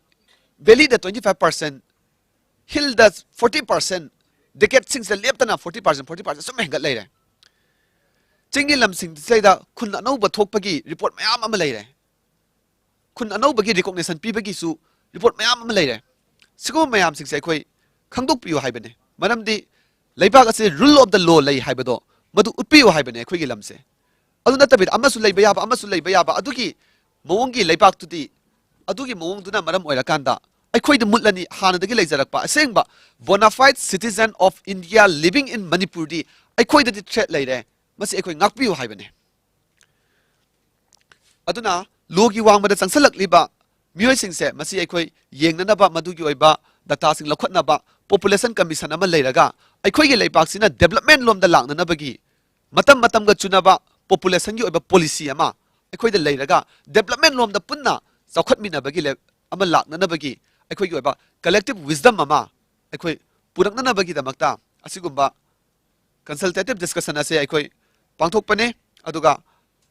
ꯚꯦꯂꯤꯗ ꯇ꯭ꯋꯦꯟꯇꯤ ꯐꯥꯏꯚ ꯄꯥꯔꯁꯦꯟ, ꯍꯤꯜꯗ ꯐꯣꯔꯇꯤ ꯄꯥꯔꯁꯦꯟ, ꯗꯦꯀꯦꯠꯁꯤꯡꯁꯤꯗ ꯂꯦꯞꯇꯅ ꯐꯣꯔꯇꯤ ꯄꯥꯔꯁꯦꯟ, ꯐꯣꯔꯇꯤ ꯄꯥꯔꯁꯦꯟ ꯁꯨꯝ ꯍꯦꯟꯒꯠ ꯂꯩꯔꯦ꯫ ꯆꯤꯡꯒꯤ ꯂꯝꯁꯤꯡꯁꯤꯗ ꯈꯨꯟ ꯑꯅꯧꯕ ꯊꯣꯛꯄꯒꯤ ꯔꯤꯄꯣꯔꯠ ꯃꯌꯥꯝ ꯑꯃ ꯂꯩꯔꯦ꯫ ꯈꯨꯟ ꯑꯅꯧꯕꯒꯤ ꯔꯤꯀꯣꯛꯅꯤꯁꯟ ꯄꯤꯕꯒꯤꯁꯨ ꯔꯤꯄꯣꯔꯠ ꯃꯌꯥꯝ ꯑꯃ ꯂꯩꯔꯦ꯫ ꯁꯤꯒꯨꯝꯕ ꯃꯌꯥꯝꯁꯤꯡꯁꯦ ꯑꯩꯈꯣꯏ ꯈꯪꯗꯣꯛꯄꯤꯌꯨ ꯍꯥꯏꯕꯅꯦ꯫ ꯃꯔꯝꯗꯤ ꯂꯩꯕꯥꯛ ꯑꯁꯤ rule of the law ꯂꯩ ꯍꯥꯏꯕꯗꯣ ꯃꯗꯨ ꯎꯠꯄꯤꯌꯨ ꯍꯥꯏꯕꯅꯦ ꯑꯩꯈꯣꯏꯒꯤ ꯂꯝꯁꯦ꯫ ꯑꯗꯨ ꯅꯠꯇꯕꯤꯗ ꯑꯃꯁꯨ ꯂꯩꯕ ꯌꯥꯕ, ꯑꯃꯁꯨ ꯂꯩꯕ ꯌꯥꯕ, ꯑꯗꯨꯒꯤ ꯃꯑꯣꯡꯒꯤ ꯂꯩꯕꯥꯛꯇꯨꯗꯤ, ꯑꯗꯨꯒꯤ ꯃꯑꯣꯡꯗꯨꯅ ꯃꯔꯝ ꯑꯣꯏꯔꯀꯥꯟꯗ ꯑꯩꯈꯣꯏꯗ ꯃꯨꯠꯂꯅꯤ꯫ ꯍꯥꯟꯅꯗꯒꯤ ꯂꯩꯖꯔꯛꯄ ꯑꯁꯦꯡꯕ bona fide citizen of India living in ꯃꯅꯤꯄꯨꯔꯗꯤ ꯑꯩꯈꯣꯏꯗꯗꯤ threat ꯂꯩꯔꯦ, ꯃꯁꯤ ꯑꯩꯈꯣꯏ ꯉꯥꯛꯄꯤꯌꯨ ꯍꯥꯏꯕꯅꯤ꯫ ꯑꯗꯨꯅ ꯂꯣꯒꯤ ꯋꯥꯡꯃꯗ ꯆꯪꯁꯤꯜꯂꯛꯂꯤꯕ ꯃꯤꯑꯣꯏꯁꯤꯡꯁꯦ, ꯃꯁꯤ ꯑꯩꯈꯣꯏ ꯌꯦꯡꯅꯅꯕ, ꯃꯗꯨꯒꯤ ꯑꯣꯏꯕ dataꯁꯤꯡ ꯂꯧꯈꯠꯅꯕ population commission ꯑꯃ ꯂꯩꯔꯒ, ꯑꯩꯈꯣꯏꯒꯤ ꯂꯩꯕꯥꯛꯁꯤꯅ development ꯂꯣꯝꯗ ꯂꯥꯛꯅꯅꯕꯒꯤ ꯃꯇꯝ ꯃꯇꯝꯒ ꯆꯨꯅꯕ populationꯒꯤ ꯑꯣꯏꯕ policy ꯑꯃ ꯑꯩꯈꯣꯏꯗ ꯂꯩꯔꯒ, development ꯂꯣꯝꯗ ꯄꯨꯟꯅ ꯆꯥꯎꯈꯠꯃꯤꯟꯅꯕꯒꯤ ꯂꯦ-, ꯑꯃ ꯂꯥꯛꯅꯅꯕꯒꯤ ꯑꯩꯈꯣꯏꯒꯤ ꯑꯣꯏꯕ collective wisdom ꯑꯃ ꯑꯩꯈꯣꯏ ꯄꯨꯔꯛꯅꯅꯕꯒꯤꯗꯃꯛꯇ ꯑꯁꯤꯒꯨꯝꯕ consultative discussion ꯑꯁꯦ ꯑꯩꯈꯣꯏ ꯄꯥꯡꯊꯣꯛꯄꯅꯦ꯫ ꯑꯗꯨꯒ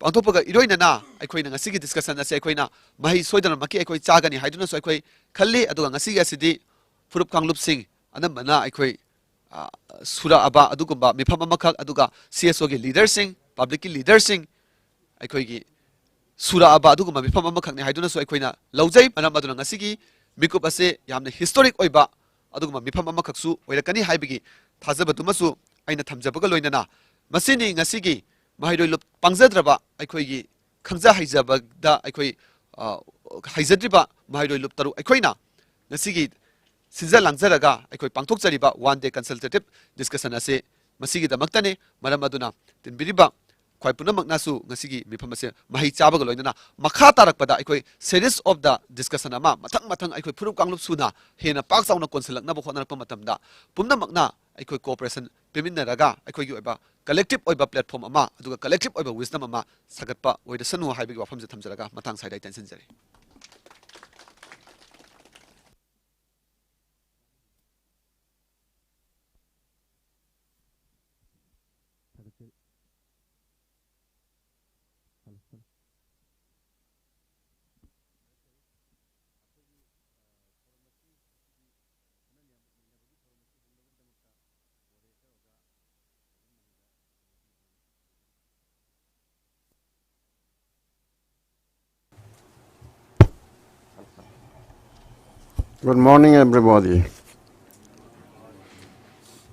ꯄꯥꯡꯊꯣꯛꯄꯒ ꯏꯔꯣꯏꯅꯅ ꯑꯩꯈꯣꯏꯅ ꯉꯁꯤꯒꯤ discussion ꯑꯁꯦ ꯑꯩꯈꯣꯏꯅ ꯃꯍꯩ ꯁꯣꯏꯗꯅꯃꯛꯀꯤ ꯑꯩꯈꯣꯏ ꯆꯥꯒꯅꯤ ꯍꯥꯏꯗꯨꯅꯁꯨ ꯑꯩꯈꯣꯏ ꯈꯜꯂꯤ꯫ ꯑꯗꯨꯒ ꯉꯁꯤꯒꯤ ꯑꯁꯤꯗꯤ ꯐꯨꯔꯨꯞ ꯀꯥꯡꯂꯨꯞꯁꯤꯡ ꯑꯅꯝꯕꯅ ꯑꯩꯈꯣꯏ, ꯑ, ꯁꯨꯔꯛꯑꯕ ꯑꯗꯨꯒꯨꯝꯕ ꯃꯤꯐꯝ ꯑꯃꯈꯛ, ꯑꯗꯨꯒ CSOꯒꯤ leaderꯁꯤꯡ, publicꯀꯤ leaderꯁꯤꯡ, ꯑꯩꯈꯣꯏꯒꯤ ꯁꯨꯔꯛꯑꯕ ꯑꯗꯨꯒꯨꯝꯕ ꯃꯤꯐꯝ ꯑꯃꯈꯛꯅꯤ ꯍꯥꯏꯗꯨꯅꯁꯨ ꯑꯩꯈꯣꯏꯅ ꯂꯧꯖꯩ꯫ ꯃꯔꯝ ꯑꯗꯨꯅ ꯉꯁꯤꯒꯤ ꯃꯤꯀꯨꯞ ꯑꯁꯦ ꯌꯥꯝꯅ historic ꯑꯣꯏꯕ ꯑꯗꯨꯒꯨꯝꯕ ꯃꯤꯐꯝ ꯑꯃꯈꯛꯁꯨ ꯑꯣꯏꯔꯛꯀꯅꯤ ꯍꯥꯏꯕꯒꯤ ꯊꯥꯖꯕꯗꯨꯃꯁꯨ ꯑꯩꯅ ꯊꯝꯖꯕꯒ ꯂꯣꯏꯅꯅ, ꯃꯁꯤꯅꯤ ꯉꯁꯤꯒꯤ ꯃꯍꯩꯔꯣꯏ ꯂꯨꯞ ꯄꯥꯡꯖꯗ꯭ꯔꯕ ꯑꯩꯈꯣꯏꯒꯤ ꯈꯪꯖ ꯍꯩꯖꯕꯗ ꯑꯩꯈꯣꯏ, ꯑ, ꯍꯩꯖꯗ꯭ꯔꯤꯕ ꯃꯍꯩꯔꯣꯏ ꯂꯨꯞ ꯇꯔꯨꯛ ꯑꯩꯈꯣꯏꯅ ꯉꯁꯤꯒꯤ ꯁꯤꯟꯖ ꯂꯥꯡꯖꯔꯒ ꯑꯩꯈꯣꯏ ꯄꯥꯡꯊꯣꯛꯆꯔꯤꯕ one day consultative discussion ꯑꯁꯤ ꯃꯁꯤꯒꯤꯗꯃꯛꯇꯅꯤ꯫ ꯃꯔꯝ ꯑꯗꯨꯅ ꯇꯤꯟꯕꯤꯔꯤꯕ ꯈ꯭ꯋꯥꯏ ꯄꯨꯝꯅꯃꯛꯅꯁꯨ ꯉꯁꯤꯒꯤ ꯃꯤꯐꯝ ꯑꯁꯦ ꯃꯍꯩ ꯆꯥꯕꯒ ꯂꯣꯏꯅꯅ ꯃꯈꯥ ꯇꯥꯔꯛꯄꯗ ꯑꯩꯈꯣꯏ series of the discussion ꯑꯃ ꯃꯊꯪ ꯃꯊꯪ ꯑꯩꯈꯣꯏ ꯐꯨꯔꯨꯞ ꯀꯥꯡꯂꯨꯞ ꯁꯨꯅ ꯍꯦꯟꯅ ꯄꯥꯛ ꯆꯥꯎꯅ ꯀꯣꯟꯁꯤꯜꯂꯛꯅꯕ ꯍꯣꯠꯅꯔꯛꯄ ꯃꯇꯝꯗ ꯄꯨꯝꯅꯃꯛꯅ ꯑꯩꯈꯣꯏ cooperation ꯄꯤꯃꯤꯟꯅꯔꯒ ꯑꯩꯈꯣꯏꯒꯤ ꯑꯣꯏꯕ collective ꯑꯣꯏꯕ platform ꯑꯃ, ꯑꯗꯨꯒ collective ꯑꯣꯏꯕ wisdom ꯑꯃ ꯁꯥꯒꯠꯄ ꯑꯣꯏꯔꯁꯅꯨ ꯍꯥꯏꯕꯒꯤ ꯋꯥꯐꯝꯁꯦ ꯊꯝꯖꯔꯒ ꯃꯇꯥꯡ ꯑꯁꯤꯗ ꯑꯩ ꯇꯦꯟꯁꯤꯟꯖꯔꯤ꯫ Good morning, everybody.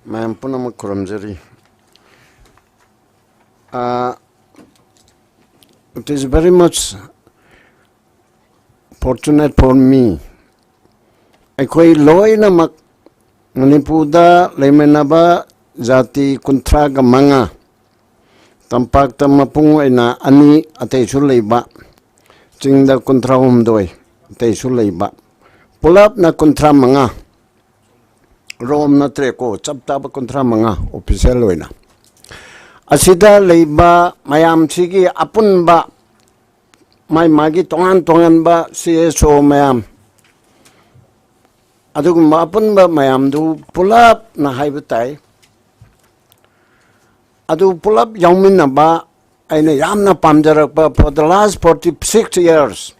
ꯃꯌꯥꯝ ꯄꯨꯝꯅꯃꯛ ꯈꯨꯔꯨꯝꯖꯔꯤ꯫ Uh, it is very much Fortunate for me, ꯑꯩꯈꯣꯏ ꯂꯣꯏꯅꯃꯛ ꯃꯅꯤꯄꯨꯔꯗ ꯂꯩꯃꯤꯟꯅꯕ ꯖꯥꯇꯤ ꯀꯨꯟꯊ꯭ꯔꯥꯒ ꯃꯉꯥ, ꯇꯝꯄꯥꯛꯇ ꯃꯄꯨꯡ ꯑꯣꯏꯅ ꯑꯅꯤ ꯑꯇꯩꯁꯨ ꯂꯩꯕ, ꯆꯤꯡꯗ ꯀꯨꯟꯊ꯭ꯔꯥ ꯍꯨꯝꯗꯣꯏ ꯑꯇꯩꯁꯨ ꯂꯩꯕ, ꯄꯨꯂꯞꯅ ꯀꯨꯟꯊ꯭ꯔꯥ ꯃꯉꯥ꯫ ꯔꯣꯝ ꯅꯠꯇ꯭ꯔꯦꯀꯣ, ꯆꯞ ꯆꯥꯕ ꯀꯨꯟꯊ꯭ꯔꯥ ꯃꯉꯥ ꯑꯣꯐꯤꯁꯦꯜ ꯑꯣꯏꯅ꯫ ꯑꯁꯤꯗ ꯂꯩꯕ ꯃꯌꯥꯝꯁꯤꯒꯤ ꯑꯄꯨꯟꯕ ꯃꯥꯏ ꯃꯥꯒꯤ ꯇꯣꯉꯥꯟ ꯇꯣꯉꯥꯟꯕ ꯁꯤ ꯑꯦꯁ ꯑꯣ ꯃꯌꯥꯝ, ꯑꯗꯨꯒꯨꯝꯕ ꯑꯄꯨꯟꯕ ꯃꯌꯥꯝꯗꯨ ꯄꯨꯂꯞꯅ ꯍꯥꯏꯕ ꯇꯥꯏ꯫ ꯑꯗꯨ ꯄꯨꯂꯞ ꯌꯥꯎꯃꯤꯟꯅꯕ ꯑꯩꯅ ꯌꯥꯝꯅ ꯄꯥꯝꯖꯔꯛꯄ, for the last forty six years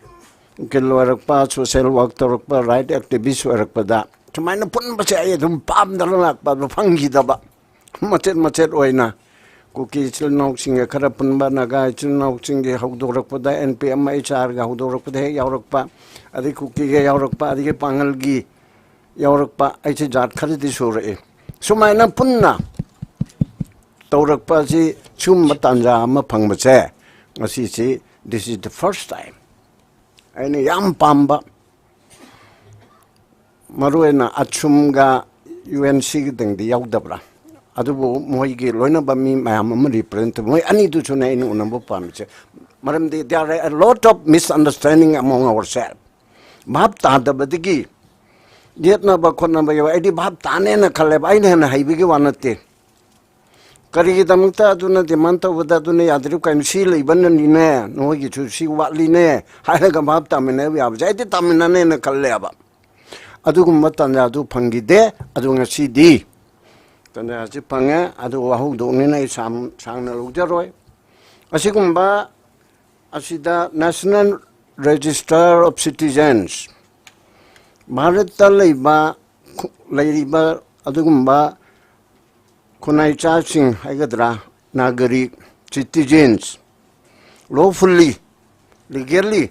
ꯎꯀꯤꯜ ꯑꯣꯏꯔꯛꯄ, ꯁꯣꯁꯦꯜ ꯋꯥꯔꯛ ꯇꯧꯔꯛꯄ, ꯔꯥꯏꯠ ꯑꯦꯛꯇꯤꯚꯤꯁ ꯑꯣꯏꯔꯛꯄꯗ ꯁꯨꯃꯥꯏꯅ ꯄꯨꯟꯕꯁꯦ ꯑꯩ ꯑꯗꯨꯝ ꯄꯥꯝꯗꯅ ꯂꯥꯛꯄ ꯑꯗꯨ ꯐꯪꯈꯤꯗꯕ꯫ ꯃꯆꯦꯠ ꯃꯆꯦꯠ ꯑꯣꯏꯅ ꯀꯨꯀꯤ ꯏꯆꯤꯜ ꯏꯅꯥꯎꯁꯤꯡꯒ ꯈꯔ ꯄꯨꯟꯕ, ꯅꯥꯒꯥ ꯏꯆꯤꯜ ꯏꯅꯥꯎꯁꯤꯡꯒꯤ ꯍꯧꯗꯣꯔꯛꯄꯗ, ꯑꯦꯟ ꯄꯤ ꯑꯦꯝ ꯑꯩꯆ ꯑꯥꯔꯒ ꯍꯧꯗꯣꯔꯛꯄꯗ ꯍꯦꯛ ꯌꯥꯎꯔꯛꯄ, ꯑꯗꯩ ꯀꯨꯀꯤꯒ ꯌꯥꯎꯔꯛꯄ, ꯑꯗꯒꯤ ꯄꯥꯡꯒꯜꯒꯤ ꯌꯥꯎꯔꯛꯄ, ꯑꯩꯁꯦ ꯖꯥꯠ ꯈꯔꯗꯤ ꯁꯨꯔꯛꯑꯦ꯫ ꯁꯨꯃꯥꯏꯅ ꯄꯨꯟꯅ ꯇꯧꯔꯛꯄ ꯑꯁꯤ ꯁꯤꯒꯨꯝꯕ ꯇꯥꯟꯖꯥ ꯑꯃ ꯐꯪꯕꯁꯦ ꯉꯁꯤꯁꯤ, this is the first time꯫ ꯑꯩꯅ ꯌꯥꯝ ꯄꯥꯝꯕ, ꯃꯔꯨꯑꯣꯏꯅ ꯑꯁꯨꯝꯒ ꯌꯨ ꯑꯦꯟ ꯁꯤꯒꯤꯗꯪꯗꯤ ꯌꯥꯎꯗꯕ꯭ꯔꯥ? ꯑꯗꯨꯕꯨ ꯃꯣꯏꯒꯤ ꯂꯣꯏꯅꯕ ꯃꯤ ꯃꯌꯥꯝ ꯑꯃ ꯔꯤꯄ꯭ꯔꯖꯦꯟ ꯇꯧ-, ꯃꯣꯏ ꯑꯅꯤꯗꯨꯁꯨꯅꯦ ꯑꯩꯅ ꯎꯅꯕ ꯄꯥꯝꯃꯤꯁꯦ꯫ ꯃꯔꯝꯗꯤ there are a lot of misunderstanding among ourselves꯫ ꯚꯥꯞ ꯇꯥꯗꯕꯗꯒꯤ ꯌꯦꯠꯅꯕ ꯈꯣꯠꯅꯕ ꯌꯥꯎꯋꯦ꯫ ꯑꯩꯗꯤ ꯚꯥꯞ ꯇꯥꯅꯦꯅ ꯈꯜꯂꯦꯕ, ꯑꯩꯅ ꯍꯦꯟꯅ ꯍꯩꯕꯒꯤ ꯋꯥ ꯅꯠꯇꯦ꯫ ꯀꯔꯤꯒꯤꯗꯃꯛꯇ ꯑꯗꯨꯅ ꯗꯤꯃꯥꯟ ꯇꯧꯕꯗ ꯑꯗꯨꯅ ꯌꯥꯗ꯭ꯔꯤꯕ ꯀꯩꯅꯣ? ꯁꯤ ꯂꯩꯕꯅꯅꯤꯅꯦ, ꯅꯣꯏꯒꯤꯁꯨ ꯁꯤ ꯋꯥꯠꯂꯤꯅꯦ ꯍꯥꯏꯔꯒ ꯚꯥꯞ ꯇꯥꯃꯤꯟꯅꯕ ꯌꯥꯕꯁꯦ ꯑꯩꯗꯤ ꯇꯥꯃꯤꯟꯅꯅꯦꯅ ꯈꯜꯂꯦꯕ꯫ ꯑꯗꯨꯒꯨꯝꯕ ꯇꯥꯟꯖꯥꯗꯨ ꯐꯪꯈꯤꯗꯦ꯫ ꯑꯗꯨ ꯉꯁꯤꯗꯤ ꯇꯥꯟꯖꯥꯁꯤ ꯐꯪꯉꯦ꯫ ꯑꯗꯨ ꯋꯥꯍꯧꯗꯣꯛꯅꯤꯅ ꯑꯩ ꯁꯥꯡ-, ꯁꯥꯡꯅ ꯂꯧꯖꯔꯣꯏ꯫ ꯑꯁꯤꯒꯨꯝꯕ ꯑꯁꯤꯗ National Register of Citizens, ꯚꯥꯔꯠꯇ ꯂꯩꯕ ꯈꯨ-, ꯂꯩꯔꯤꯕ ꯑꯗꯨꯒꯨꯝꯕ ꯈꯨꯟꯅꯥꯏꯆꯥꯁꯤꯡ ꯍꯥꯏꯒꯗ꯭ꯔꯥ, ꯅꯥꯒꯔꯤꯛ, citizens, lawfully, legally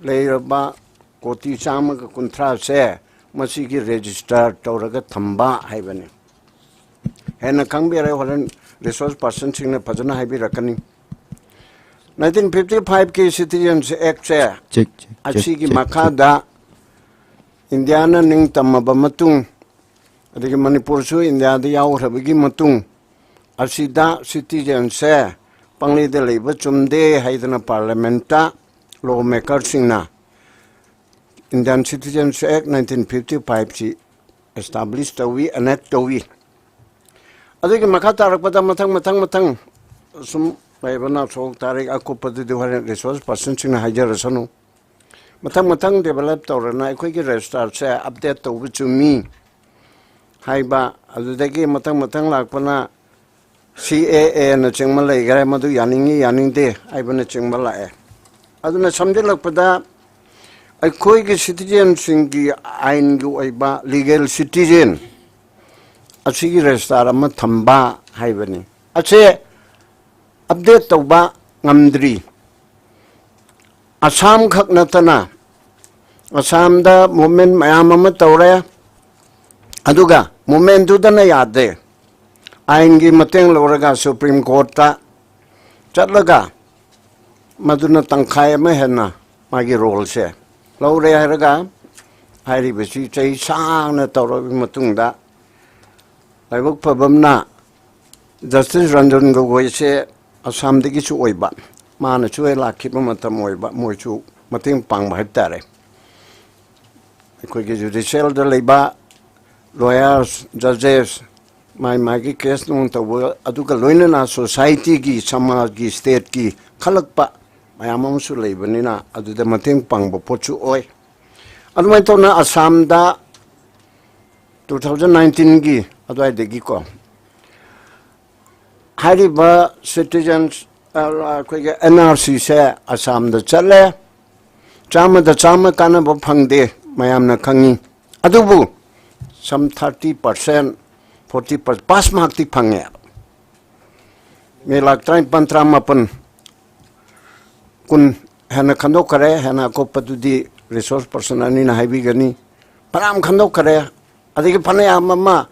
ꯂꯩꯔꯕ ꯀꯣꯇꯤ ꯆꯥꯝꯃꯒ ꯀꯨꯟꯊ꯭ꯔꯥꯁꯦ ꯃꯁꯤꯒꯤ ꯔꯦꯖꯤꯁꯇꯔ ꯇꯧꯔꯒ ꯊꯝꯕ ꯍꯥꯏꯕꯅꯤ꯫ ꯍꯦꯟꯅ ꯈꯪꯕꯤꯔꯦ, ꯍꯣꯔꯦꯟ ꯔꯤꯁꯣꯔꯁ ꯄꯥꯔꯁꯟꯁꯤꯡꯅ ꯐꯖꯅ ꯍꯥꯏꯕꯤꯔꯛꯀꯅꯤ꯫ ꯅꯥꯏꯟꯇꯤꯟ ꯐꯤꯐꯇꯤ ꯐꯥꯏꯚꯀꯤ ꯁꯤꯇꯤꯖꯦꯟꯁꯤꯞ ꯑꯦꯛꯁꯦ ꯆꯦꯛ ꯆꯦꯛ ꯆꯦꯛ ꯑꯁꯤꯒꯤ ꯆꯦꯛ ꯃꯈꯥꯗ ꯏꯟꯗꯤꯌꯥꯅ ꯅꯤꯡꯇꯝꯃꯕ ꯃꯇꯨꯡ, ꯑꯗꯒꯤ ꯃꯅꯤꯄꯨꯔꯁꯨ ꯏꯟꯗꯤꯌꯥꯗ ꯌꯥꯎꯈ꯭ꯔꯕꯒꯤ ꯃꯇꯨꯡ, ꯑꯁꯤꯗ ꯁꯤꯇꯤꯖꯦꯟꯁꯦ ꯄꯪꯂꯩꯗ ꯂꯩꯕ ꯆꯨꯝꯗꯦ ꯍꯥꯏꯗꯅ ꯄꯥꯔꯂꯤꯌꯥꯃꯦꯟꯠꯇ ꯂꯣ ꯃꯦꯀꯔꯁꯤꯡꯅ ꯏꯟꯗꯤꯌꯥꯟ ꯁꯤꯇꯤꯖꯦꯟꯁꯤꯞ ꯑꯦꯛ ꯅꯥꯏꯟꯇꯤꯟ ꯐꯤꯐꯇꯤ ꯐꯥꯏꯚꯁꯤ ꯑꯦꯁꯇꯥꯕ꯭ꯂꯤꯁ ꯇꯧꯏ, ꯑꯦꯅꯦꯛ ꯇꯧꯏ꯫ ꯑꯗꯨꯒꯤ ꯃꯈꯥ ꯇꯥꯔꯛꯄꯗ ꯃꯊꯪ ꯃꯊꯪ ꯃꯊꯪ ꯁꯨꯝ ꯂꯩꯕꯅ ꯁꯣꯛ ꯇꯥꯔꯤꯛ ꯑꯀꯨꯞꯄꯗꯨꯗꯤ ꯍꯣꯔꯦꯟ ꯔꯤꯁꯣꯔꯁ ꯄꯥꯔꯁꯟꯁꯤꯡꯅ ꯍꯥꯏꯖꯔꯁꯅꯨ꯫ ꯃꯊꯪ ꯃꯊꯪ ꯗꯦꯕꯂꯞ ꯇꯧꯔꯅ ꯑꯩꯈꯣꯏꯒꯤ ꯔꯦꯖꯤꯁꯇꯥꯔꯁꯦ ꯑꯞꯗꯦꯠ ꯇꯧꯕ ꯆꯨꯝꯃꯤ ꯍꯥꯏꯕ, ꯑꯗꯨꯗꯒꯤ ꯃꯊꯪ ꯃꯊꯪ ꯂꯥꯛꯄꯅ ꯁꯤ ꯑꯦ ꯑꯦꯅꯆꯤꯡꯕ ꯂꯩꯈ꯭ꯔꯦ, ꯃꯗꯨ ꯌꯥꯅꯤꯡꯉꯤ ꯌꯥꯅꯤꯡꯗꯦ ꯍꯥꯏꯕꯅꯆꯤꯡꯕ ꯂꯥꯛꯑꯦ꯫ ꯑꯗꯨꯅ ꯁꯝꯖꯤꯜꯂꯛꯄꯗ ꯑꯩꯈꯣꯏꯒꯤ ꯁꯤꯇꯤꯖꯦꯟꯁꯤꯡꯒꯤ ꯑꯥꯏꯟꯒꯤ ꯑꯣꯏꯕ ꯂꯤꯒꯦꯜ ꯁꯤꯇꯤꯖꯦꯟ ꯑꯁꯤꯒꯤ ꯔꯦꯖꯤꯁꯇꯥꯔ ꯑꯃ ꯊꯝꯕ ꯍꯥꯏꯕꯅꯤ꯫ ꯑꯁꯦ ꯑꯞꯗꯦꯠ ꯇꯧꯕ ꯉꯝꯗ꯭ꯔꯤ꯫ ꯑꯁꯥꯝ ꯈꯛ ꯅꯠꯇꯅ ꯑꯁꯥꯝꯗ ꯃꯨꯞꯃꯦꯟ ꯃꯌꯥꯝ ꯑꯃ ꯇꯧꯔꯦ꯫ ꯑꯗꯨꯒ ꯃꯨꯞꯃꯦꯟꯗꯨꯗꯅ ꯌꯥꯗꯦ꯫ ꯑꯥꯏꯟꯒꯤ ꯃꯇꯦꯡ ꯂꯧꯔꯒ ꯁꯨꯄ꯭ꯔꯤꯝ ꯀꯣꯔꯠꯇ ꯆꯠꯂꯒ ꯃꯗꯨꯅ ꯇꯪꯈꯥꯏ ꯑꯃ ꯍꯦꯟꯅ ꯃꯥꯒꯤ ꯔꯣꯜꯁꯦ ꯂꯧꯔꯦ ꯍꯥꯏꯔꯒ ꯍꯥꯏꯔꯤꯕꯁꯤ ꯆꯍꯤ ꯁꯥꯡꯅ ꯇꯧꯔꯕ ꯃꯇꯨꯡꯗ ꯂꯥꯏꯕꯛ ꯐꯕꯝꯅ ꯖꯁꯇꯤꯁ ꯔꯟꯖꯟ ꯒꯣꯒꯣꯏꯁꯦ ꯑꯁꯥꯝꯗꯒꯤꯁꯨ ꯑꯣꯏꯕ, ꯃꯥꯅꯁꯨ ꯍꯦꯛ ꯂꯥꯛꯈꯤꯕ ꯃꯇꯝ ꯑꯣꯏꯕ, ꯃꯣꯏꯁꯨ ꯃꯇꯦꯡ ꯄꯥꯡꯕ ꯍꯥꯏꯕ ꯇꯥꯔꯦ꯫ ꯑꯩꯈꯣꯏꯒꯤ ꯖꯨꯗꯤꯁꯤꯌꯦꯜꯗ ꯂꯩꯕ ꯂꯣꯌꯔꯁ, ꯖꯖꯦꯁ, ꯃꯥꯏ ꯃꯥꯒꯤ ꯀꯦꯁ ꯅꯨꯡ ꯇꯧꯕ, ꯑꯗꯨꯒ ꯂꯣꯏꯅꯅ ꯁꯣꯁꯥꯏꯇꯤꯒꯤ, ꯁꯃꯥꯖꯒꯤ, ꯁ꯭ꯇꯦꯠꯀꯤ ꯈꯜꯂꯛꯄ ꯃꯌꯥꯝ ꯑꯃꯁꯨ ꯂꯩꯕꯅꯤꯅ ꯑꯗꯨꯗ ꯃꯇꯦꯡ ꯄꯥꯡꯕ ꯄꯣꯠꯁꯨ ꯑꯣꯏ꯫ ꯑꯗꯨꯃꯥꯏꯅ ꯇꯧꯅ ꯑꯁꯥꯝꯗ ꯇꯨ ꯊꯥꯎꯖꯟ ꯅꯥꯏꯟꯇꯤꯟꯒꯤ ꯑꯗꯨꯋꯥꯏꯗꯒꯤꯀꯣ ꯍꯥꯏꯔꯤꯕ ꯁꯤꯇꯤꯖꯟꯁ, ꯑꯩꯈꯣꯏꯒꯤ ꯑꯦꯟ ꯑꯥꯔ ꯁꯤꯁꯦ ꯑꯁꯥꯝꯗ ꯆꯠꯂꯦ꯫ ꯆꯥꯝꯃꯗ ꯆꯥꯝꯃ ꯀꯥꯟꯅꯕ ꯐꯪꯗꯦ, ꯃꯌꯥꯝꯅ ꯈꯪꯉꯤ꯫ ꯑꯗꯨꯕꯨ some thirty percent, forty percent pass ꯃꯥꯔꯛꯇꯤ ꯐꯪꯉꯦ꯫ ꯃꯤ ꯂꯥꯛ ꯇꯔꯥꯅꯤꯄꯥꯟ, ꯇꯔꯥꯃꯥꯄꯟ, ꯀꯨꯟ ꯍꯦꯟꯅ ꯈꯟꯗꯣꯛꯈꯔꯦ꯫ ꯍꯦꯟꯅ ꯑꯀꯨꯞꯄꯗꯨꯗꯤ ꯔꯤꯁꯣꯔꯁ ꯄꯔꯁꯟ ꯑꯅꯤꯅ ꯍꯥꯏꯕꯤꯒꯅꯤ꯫ ꯐꯅꯌꯥꯝ ꯈꯟꯗꯣꯛꯈꯔꯦ꯫ ꯑꯗꯒꯤ ꯐꯅꯌꯥꯝ ꯑꯃ,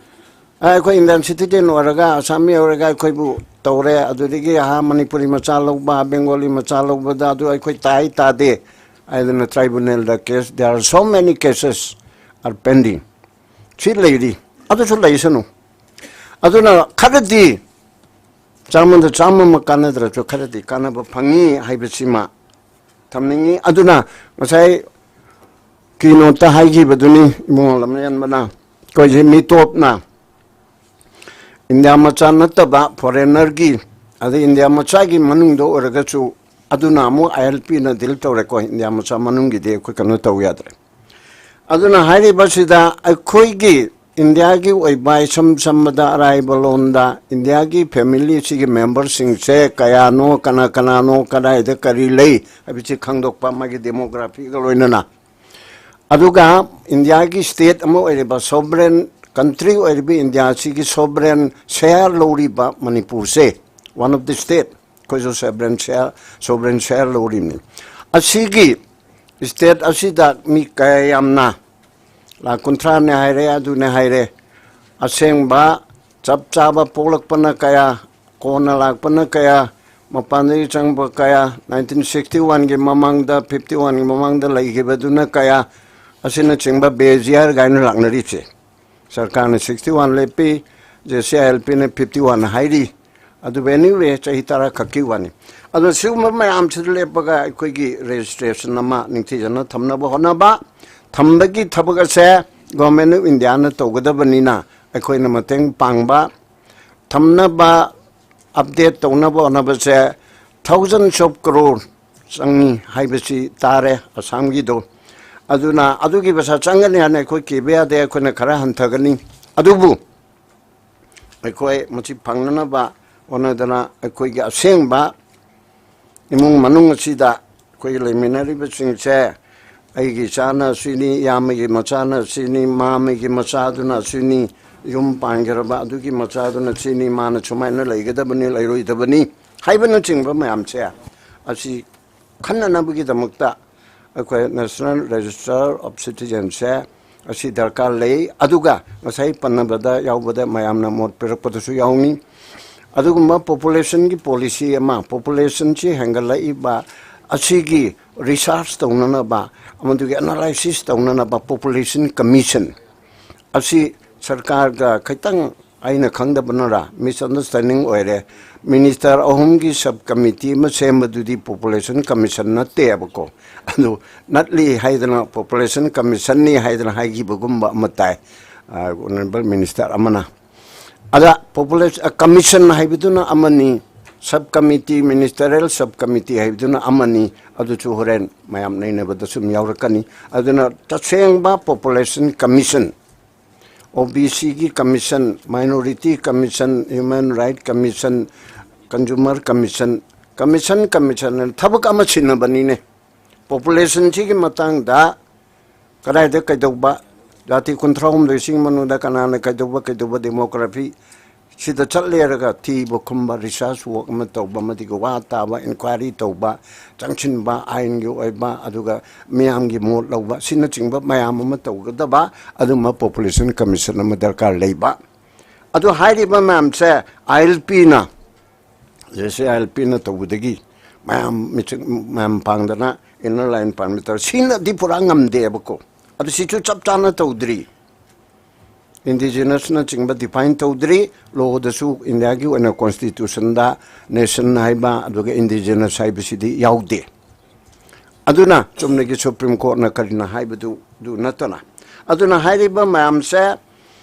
ꯑ, ꯑꯩꯈꯣꯏ ꯏꯟꯗꯤꯌꯟ ꯁꯤꯇꯤꯖꯦꯟ ꯑꯣꯏꯔꯒ, ꯑꯁꯥꯃꯤ ꯑꯣꯏꯔꯒ ꯑꯩꯈꯣꯏꯕꯨ ꯇꯧꯔꯦ, ꯑꯗꯨꯗꯒꯤ ꯑꯍꯥ ꯃꯅꯤꯄꯨꯔꯤ ꯃꯆꯥ ꯂꯧꯕ, ꯕꯦꯡꯒꯣꯂꯤ ꯃꯆꯥ ꯂꯧꯕꯗ ꯑꯗꯨ ꯑꯩꯈꯣꯏ ꯇꯥꯏ ꯇꯥꯗꯦ ꯍꯥꯏꯗꯅ tribunal the case, there are so many cases are pending꯫ ꯁꯤ ꯂꯩꯔꯤ, ꯑꯗꯨꯁꯨ ꯂꯩꯁꯅꯨ꯫ ꯑꯗꯨꯅ ꯈꯔꯗꯤ, ꯆꯥꯝꯃꯗ ꯆꯥꯝꯃꯃꯛ ꯀꯥꯟꯅꯗ꯭ꯔꯁꯨ ꯈꯔꯗꯤ ꯀꯥꯟꯅꯕ ꯐꯪꯉꯤ ꯍꯥꯏꯕꯁꯤꯃ ꯊꯝꯅꯤꯡꯉꯤ꯫ ꯑꯗꯨꯅ ꯉꯁꯥꯏ keynote ꯇ ꯍꯥꯏꯈꯤꯕꯗꯨꯅꯤ ꯏꯕꯨꯡꯉꯣ ꯂꯝꯖꯦꯟꯕꯅ, ꯑꯩꯈꯣꯏꯁꯦ ꯃꯤꯇꯣꯞꯅ, ꯏꯟꯗꯤꯌꯥ ꯃꯆꯥ ꯅꯠꯇꯕ foreigner ꯒꯤ, ꯑꯗꯩ ꯏꯟꯗꯤꯌꯥ ꯃꯆꯥꯒꯤ ꯃꯅꯨꯡꯗ ꯑꯣꯏꯔꯒꯁꯨ, ꯑꯗꯨꯅ ꯑꯃꯨꯛ ILP ꯅ deal ꯇꯧꯔꯦꯀꯣ꯫ ꯏꯟꯗꯤꯌꯥ ꯃꯆꯥ ꯃꯅꯨꯡꯒꯤꯗꯤ ꯑꯩꯈꯣꯏ ꯀꯩꯅꯣ ꯇꯧ ꯌꯥꯗ꯭ꯔꯦ꯫ ꯑꯗꯨꯅ ꯍꯥꯏꯔꯤꯕꯁꯤꯗ ꯑꯩꯈꯣꯏꯒꯤ ꯏꯟꯗꯤꯌꯥꯒꯤ ꯑꯣꯏꯕ, ꯏꯁꯝ ꯁꯝꯕꯗ ꯑꯔꯥꯏꯕ ꯂꯣꯟꯗ, ꯏꯟꯗꯤꯌꯥꯒꯤ family ꯁꯤꯒꯤ member ꯁꯤꯡꯁꯦ ꯀꯌꯥꯅꯣ, ꯀꯅꯥ ꯀꯅꯥꯅꯣ, ꯀꯗꯥꯏꯗ ꯀꯔꯤ ꯂꯩ ꯍꯥꯏꯕꯁꯤ ꯈꯪꯗꯣꯛꯄ, ꯃꯥꯒꯤ demography ꯒ ꯂꯣꯏꯅꯅ꯫ ꯑꯗꯨꯒ ꯏꯟꯗꯤꯌꯥꯒꯤ state ꯑꯃ ꯑꯣꯏꯔꯤꯕ, sovereign country ꯑꯣꯏꯔꯤꯕ ꯏꯟꯗꯤꯌꯥꯁꯤꯒꯤ sovereign share ꯂꯧꯔꯤꯕ ꯃꯅꯤꯄꯨꯔꯁꯦ, one of the state, ꯑꯩꯈꯣꯏꯁꯨ sovereign share, sovereign share ꯂꯧꯔꯤꯕꯅꯤ꯫ ꯑꯁꯤꯒꯤ state ꯑꯁꯤꯗ ꯃꯤ ꯀꯌꯥ ꯌꯥꯝꯅ, ꯂꯥꯈ ꯀꯨꯟꯊ꯭ꯔꯥꯅꯦ ꯍꯥꯏꯔꯦ, ꯑꯗꯨꯅꯦ ꯍꯥꯏꯔꯦ, ꯑꯁꯦꯡꯕ ꯆꯞ ꯆꯥꯕ ꯄꯣꯛꯂꯛꯄꯅ ꯀꯌꯥ, ꯀꯣꯟꯅ ꯂꯥꯛꯄꯅ ꯀꯌꯥ, ꯃꯄꯥꯟꯗꯒꯤ ꯆꯪꯕ ꯀꯌꯥ, nineteen sixty one ꯒꯤ ꯃꯃꯥꯡꯗ, fifty one ꯒꯤ ꯃꯃꯥꯡꯗ ꯂꯩꯈꯤꯕꯗꯨꯅ ꯀꯌꯥ, ꯑꯁꯤꯅꯆꯤꯡꯕ base year ꯀꯥꯏꯅ ꯂꯥꯛꯅꯔꯤꯁꯦ꯫ ꯁꯔꯀꯥꯔꯅ sixty one ꯂꯦꯞꯄꯤ, JCILP ꯅ fifty one ꯍꯥꯏꯔꯤ꯫ ꯑꯗꯨꯕꯨ anyway, ꯆꯍꯤ ꯇꯔꯥ ꯈꯛꯀꯤ ꯋꯥꯅꯤ꯫ ꯑꯗꯣ ꯁꯤꯒꯨꯝꯕ ꯃꯌꯥꯝꯁꯤꯗ ꯂꯦꯞꯄꯒ ꯑꯩꯈꯣꯏꯒꯤ registration ꯑꯃ ꯅꯤꯡꯊꯤꯖꯅ ꯊꯝꯅꯕ ꯍꯣꯠꯅꯕ, ꯊꯝꯕꯒꯤ ꯊꯕꯛ ꯑꯁꯦ Government of India ꯅ ꯇꯧꯒꯗꯕꯅꯤꯅ, ꯑꯩꯈꯣꯏꯅ ꯃꯇꯦꯡ ꯄꯥꯡꯕ, ꯊꯝꯅꯕ, update ꯇꯧꯅꯕ ꯍꯣꯠꯅꯕꯁꯦ thousands of crore ꯆꯪꯉꯤ ꯍꯥꯏꯕꯁꯤ ꯇꯥꯔꯦ ꯑꯁꯥꯝꯒꯤꯗꯣ꯫ ꯑꯗꯨꯅ ꯑꯗꯨꯒꯤ ꯄꯩꯁꯥ ꯆꯪꯒꯅꯤ ꯍꯥꯏꯅ ꯑꯩꯈꯣꯏ ꯀꯤꯕ ꯌꯥꯗꯦ, ꯑꯩꯈꯣꯏꯅ ꯈꯔ ꯍꯟꯊꯒꯅꯤ꯫ ꯑꯗꯨꯕꯨ ꯑꯩꯈꯣꯏ ꯃꯁꯤ ꯐꯪꯅꯅꯕ ꯍꯣꯠꯅꯗꯅ, ꯑꯩꯈꯣꯏꯒꯤ ꯑꯁꯦꯡꯕ ꯏꯃꯨꯡ ꯃꯅꯨꯡ ꯑꯁꯤꯗ ꯑꯩꯈꯣꯏꯒꯤ ꯂꯩꯃꯤꯟꯅꯔꯤꯕꯁꯤꯡꯁꯦ, ꯑꯩꯒꯤ ꯏꯆꯥꯅ ꯁꯤꯅꯤ, ꯏꯌꯥꯝꯕꯒꯤ ꯃꯆꯥꯅ ꯁꯤꯅꯤ, ꯃꯥꯃꯒꯤ ꯃꯆꯥꯗꯨꯅ ꯁꯤꯅꯤ, ꯌꯨꯝ ꯄꯥꯟꯈ꯭ꯔꯕ ꯑꯗꯨꯒꯤ ꯃꯆꯥꯗꯨꯅ ꯁꯤꯅꯤ, ꯃꯥꯅ ꯁꯨꯃꯥꯏꯅ ꯂꯩꯒꯗꯕꯅꯤ, ꯂꯩꯔꯣꯏꯗꯕꯅꯤ ꯍꯥꯏꯕꯅꯆꯤꯡꯕ ꯃꯌꯥꯝꯁꯦ, ꯑꯁꯤ ꯈꯟꯅꯅꯕꯒꯤꯗꯃꯛꯇ ꯑꯩꯈꯣꯏ National Register of Citizen ꯁꯦ ꯑꯁꯤ ꯗꯔꯀꯥꯔ ꯂꯩ꯫ ꯑꯗꯨꯒ ꯉꯁꯥꯏ ꯄꯟꯅꯕꯗ ꯌꯥꯎꯕꯗ ꯃꯌꯥꯝꯅ ꯃꯣꯠ ꯄꯤꯔꯛꯄꯗꯁꯨ ꯌꯥꯎꯅꯤ꯫ ꯑꯗꯨꯒꯨꯝꯕ ꯄꯣꯄꯨꯂꯦꯁꯟꯒꯤ ꯄꯣꯂꯤꯁꯤ ꯑꯃ, ꯄꯣꯄꯨꯂꯦꯁꯟꯁꯤ ꯍꯦꯟꯒꯠꯂꯛꯏꯕ ꯑꯁꯤꯒꯤ ꯔꯤꯁꯥꯔꯆ ꯇꯧꯅꯅꯕ ꯑꯃꯗꯨꯒꯤ ꯑꯦꯅꯥꯂꯥꯏꯁꯤꯁ ꯇꯧꯅꯅꯕ ꯄꯣꯄꯨꯂꯦꯁꯟ ꯀꯃꯤꯁꯟ ꯑꯁꯤ ꯁꯔꯀꯥꯔꯒ ꯈꯤꯇꯪ, ꯑꯩꯅ ꯈꯪꯗꯕꯅꯔꯥ, ꯃꯤꯁꯑꯟꯗꯔꯁꯇꯦꯟꯗꯤꯡ ꯑꯣꯏꯔꯦ꯫ ꯃꯤꯅꯤꯁꯇꯔ ꯑꯍꯨꯝꯒꯤ ꯁꯕ ꯀꯃꯤꯇꯤ ꯑꯃ ꯁꯦꯝꯕꯗꯨꯗꯤ ꯄꯣꯄꯨꯂꯦꯁꯟ ꯀꯃꯤꯁꯟ ꯅꯠꯇꯦꯕꯀꯣ꯫ ꯑꯗꯨ ꯅꯠꯂꯤ ꯍꯥꯏꯗꯅ, ꯄꯣꯄꯨꯂꯦꯁꯟ ꯀꯃꯤꯁꯟꯅꯤ ꯍꯥꯏꯗꯅ ꯍꯥꯏꯈꯤꯕꯒꯨꯝꯕ ꯑꯃ ꯇꯥꯏ, ꯑ, ꯑꯣꯅꯔꯦꯕꯜ ꯃꯤꯅꯤꯁꯇꯔ ꯑꯃꯅ꯫ ꯑꯗ ꯄꯣꯄꯨꯂꯦꯁꯟ, ꯑ, ꯀꯃꯤꯁꯟ ꯍꯥꯏꯕꯗꯨꯅ ꯑꯃꯅꯤ, sub committee, ministerial sub committee ꯍꯥꯏꯕꯗꯨꯅ ꯑꯃꯅꯤ, ꯑꯗꯨꯁꯨ ꯍꯣꯔꯦꯟ ꯃꯌꯥꯝ ꯅꯩꯅꯕꯗ ꯁꯨꯝ ꯌꯥꯎꯔꯛꯀꯅꯤ꯫ ꯑꯗꯨꯅ ꯇꯁꯦꯡꯕ ꯄꯣꯄꯨꯂꯦꯁꯟ ꯀꯃꯤꯁꯟ, ꯑꯣ ꯕꯤ ꯁꯤꯒꯤ commission, minority commission, human right commission, consumer commission, commission, commission ꯍꯥꯏꯅ ꯊꯕꯛ ꯑꯃ ꯁꯤꯟꯅꯕꯅꯤꯅꯦ꯫ ꯄꯣꯄꯨꯂꯦꯁꯟꯁꯤꯒꯤ ꯃꯇꯥꯡꯗ ꯀꯗꯥꯏꯗ ꯀꯩꯗꯧꯕ, ꯖꯥꯇꯤ ꯀꯨꯟꯊ꯭ꯔꯥ ꯍꯨꯝꯗꯣꯏꯁꯤꯒꯤ ꯃꯅꯨꯡꯗ ꯀꯅꯥꯅ ꯀꯩꯗꯧꯕ, ꯀꯩꯗꯧꯕ, ꯗꯦꯃꯣꯒ꯭ꯔꯥꯐꯤ ꯁꯤꯗ ꯆꯠꯂꯦꯔꯒ ꯊꯤꯕ ꯈꯨꯝꯕ, ꯔꯤꯁꯥꯔꯆ ꯋꯥꯔꯛ ꯑꯃ ꯇꯧꯕ, ꯑꯃꯗꯤ ꯋꯥ ꯇꯥꯕ, ꯏꯟꯀ꯭ꯋꯥꯏꯔꯤ ꯇꯧꯕ, ꯆꯪꯁꯤꯟꯕ, ꯑꯥꯏꯟꯒꯤ ꯑꯣꯏꯕ, ꯑꯗꯨꯒ ꯃꯤꯌꯥꯝꯒꯤ ꯃꯣꯠ ꯂꯧꯕ, ꯑꯁꯤꯅꯆꯤꯡꯕ ꯃꯌꯥꯝ ꯑꯃ ꯇꯧꯒꯗꯕ ꯑꯗꯨꯝꯕ ꯄꯣꯄꯨꯂꯦꯁꯟ ꯀꯃꯤꯁꯟ ꯑꯃ ꯗꯔꯀꯥꯔ ꯂꯩꯕ꯫ ꯑꯗꯨ ꯍꯥꯏꯔꯤꯕ ꯃꯌꯥꯝꯁꯦ ꯑꯥꯏ ꯑꯦꯜ ꯄꯤꯅ, ꯖꯦ ꯁꯤ ꯑꯥꯏ ꯑꯦꯜ ꯄꯤꯅ ꯇꯧꯕꯗꯒꯤ ꯃꯌꯥꯝ ꯃꯤꯆꯪ, ꯃꯌꯥꯝ ꯄꯥꯡꯗꯅ ꯏꯟꯅꯔ ꯂꯥꯏꯟ ꯄꯥꯔꯃꯤꯠ ꯇꯧꯔ, ꯁꯤꯅꯗꯤ ꯄꯨꯔꯥ ꯉꯝꯗꯦꯕꯀꯣ꯫ ꯑꯗꯨ ꯁꯤꯁꯨ ꯆꯞ ꯆꯥꯅ ꯇꯧꯗ꯭ꯔꯤ꯫ ꯏꯟꯗꯤꯖꯤꯅꯁꯅꯆꯤꯡꯕ ꯗꯤꯐꯥꯏꯟ ꯇꯧꯗ꯭ꯔꯤ꯫ ꯂꯣꯗꯁꯨ, ꯏꯟꯗꯤꯌꯥꯒꯤ ꯑꯣꯏꯅ ꯀꯣꯟꯁꯇꯤꯇ꯭ꯌꯨꯁꯟꯗ ꯅꯦꯁꯟ ꯍꯥꯏꯕ ꯑꯗꯨꯒ ꯏꯟꯗꯤꯖꯤꯅꯁ ꯍꯥꯏꯕꯁꯤꯗꯤ ꯌꯥꯎꯗꯦ꯫ ꯑꯗꯨꯅ ꯆꯨꯝꯅꯒꯤ ꯁꯨꯄ꯭ꯔꯤꯝ ꯀꯣꯔꯠꯅ ꯀꯔꯤꯅ ꯍꯥꯏꯕꯗꯨ, ꯑꯗꯨ ꯅꯠꯇꯅ, ꯑꯗꯨꯅ ꯍꯥꯏꯔꯤꯕ ꯃꯌꯥꯝꯁꯦ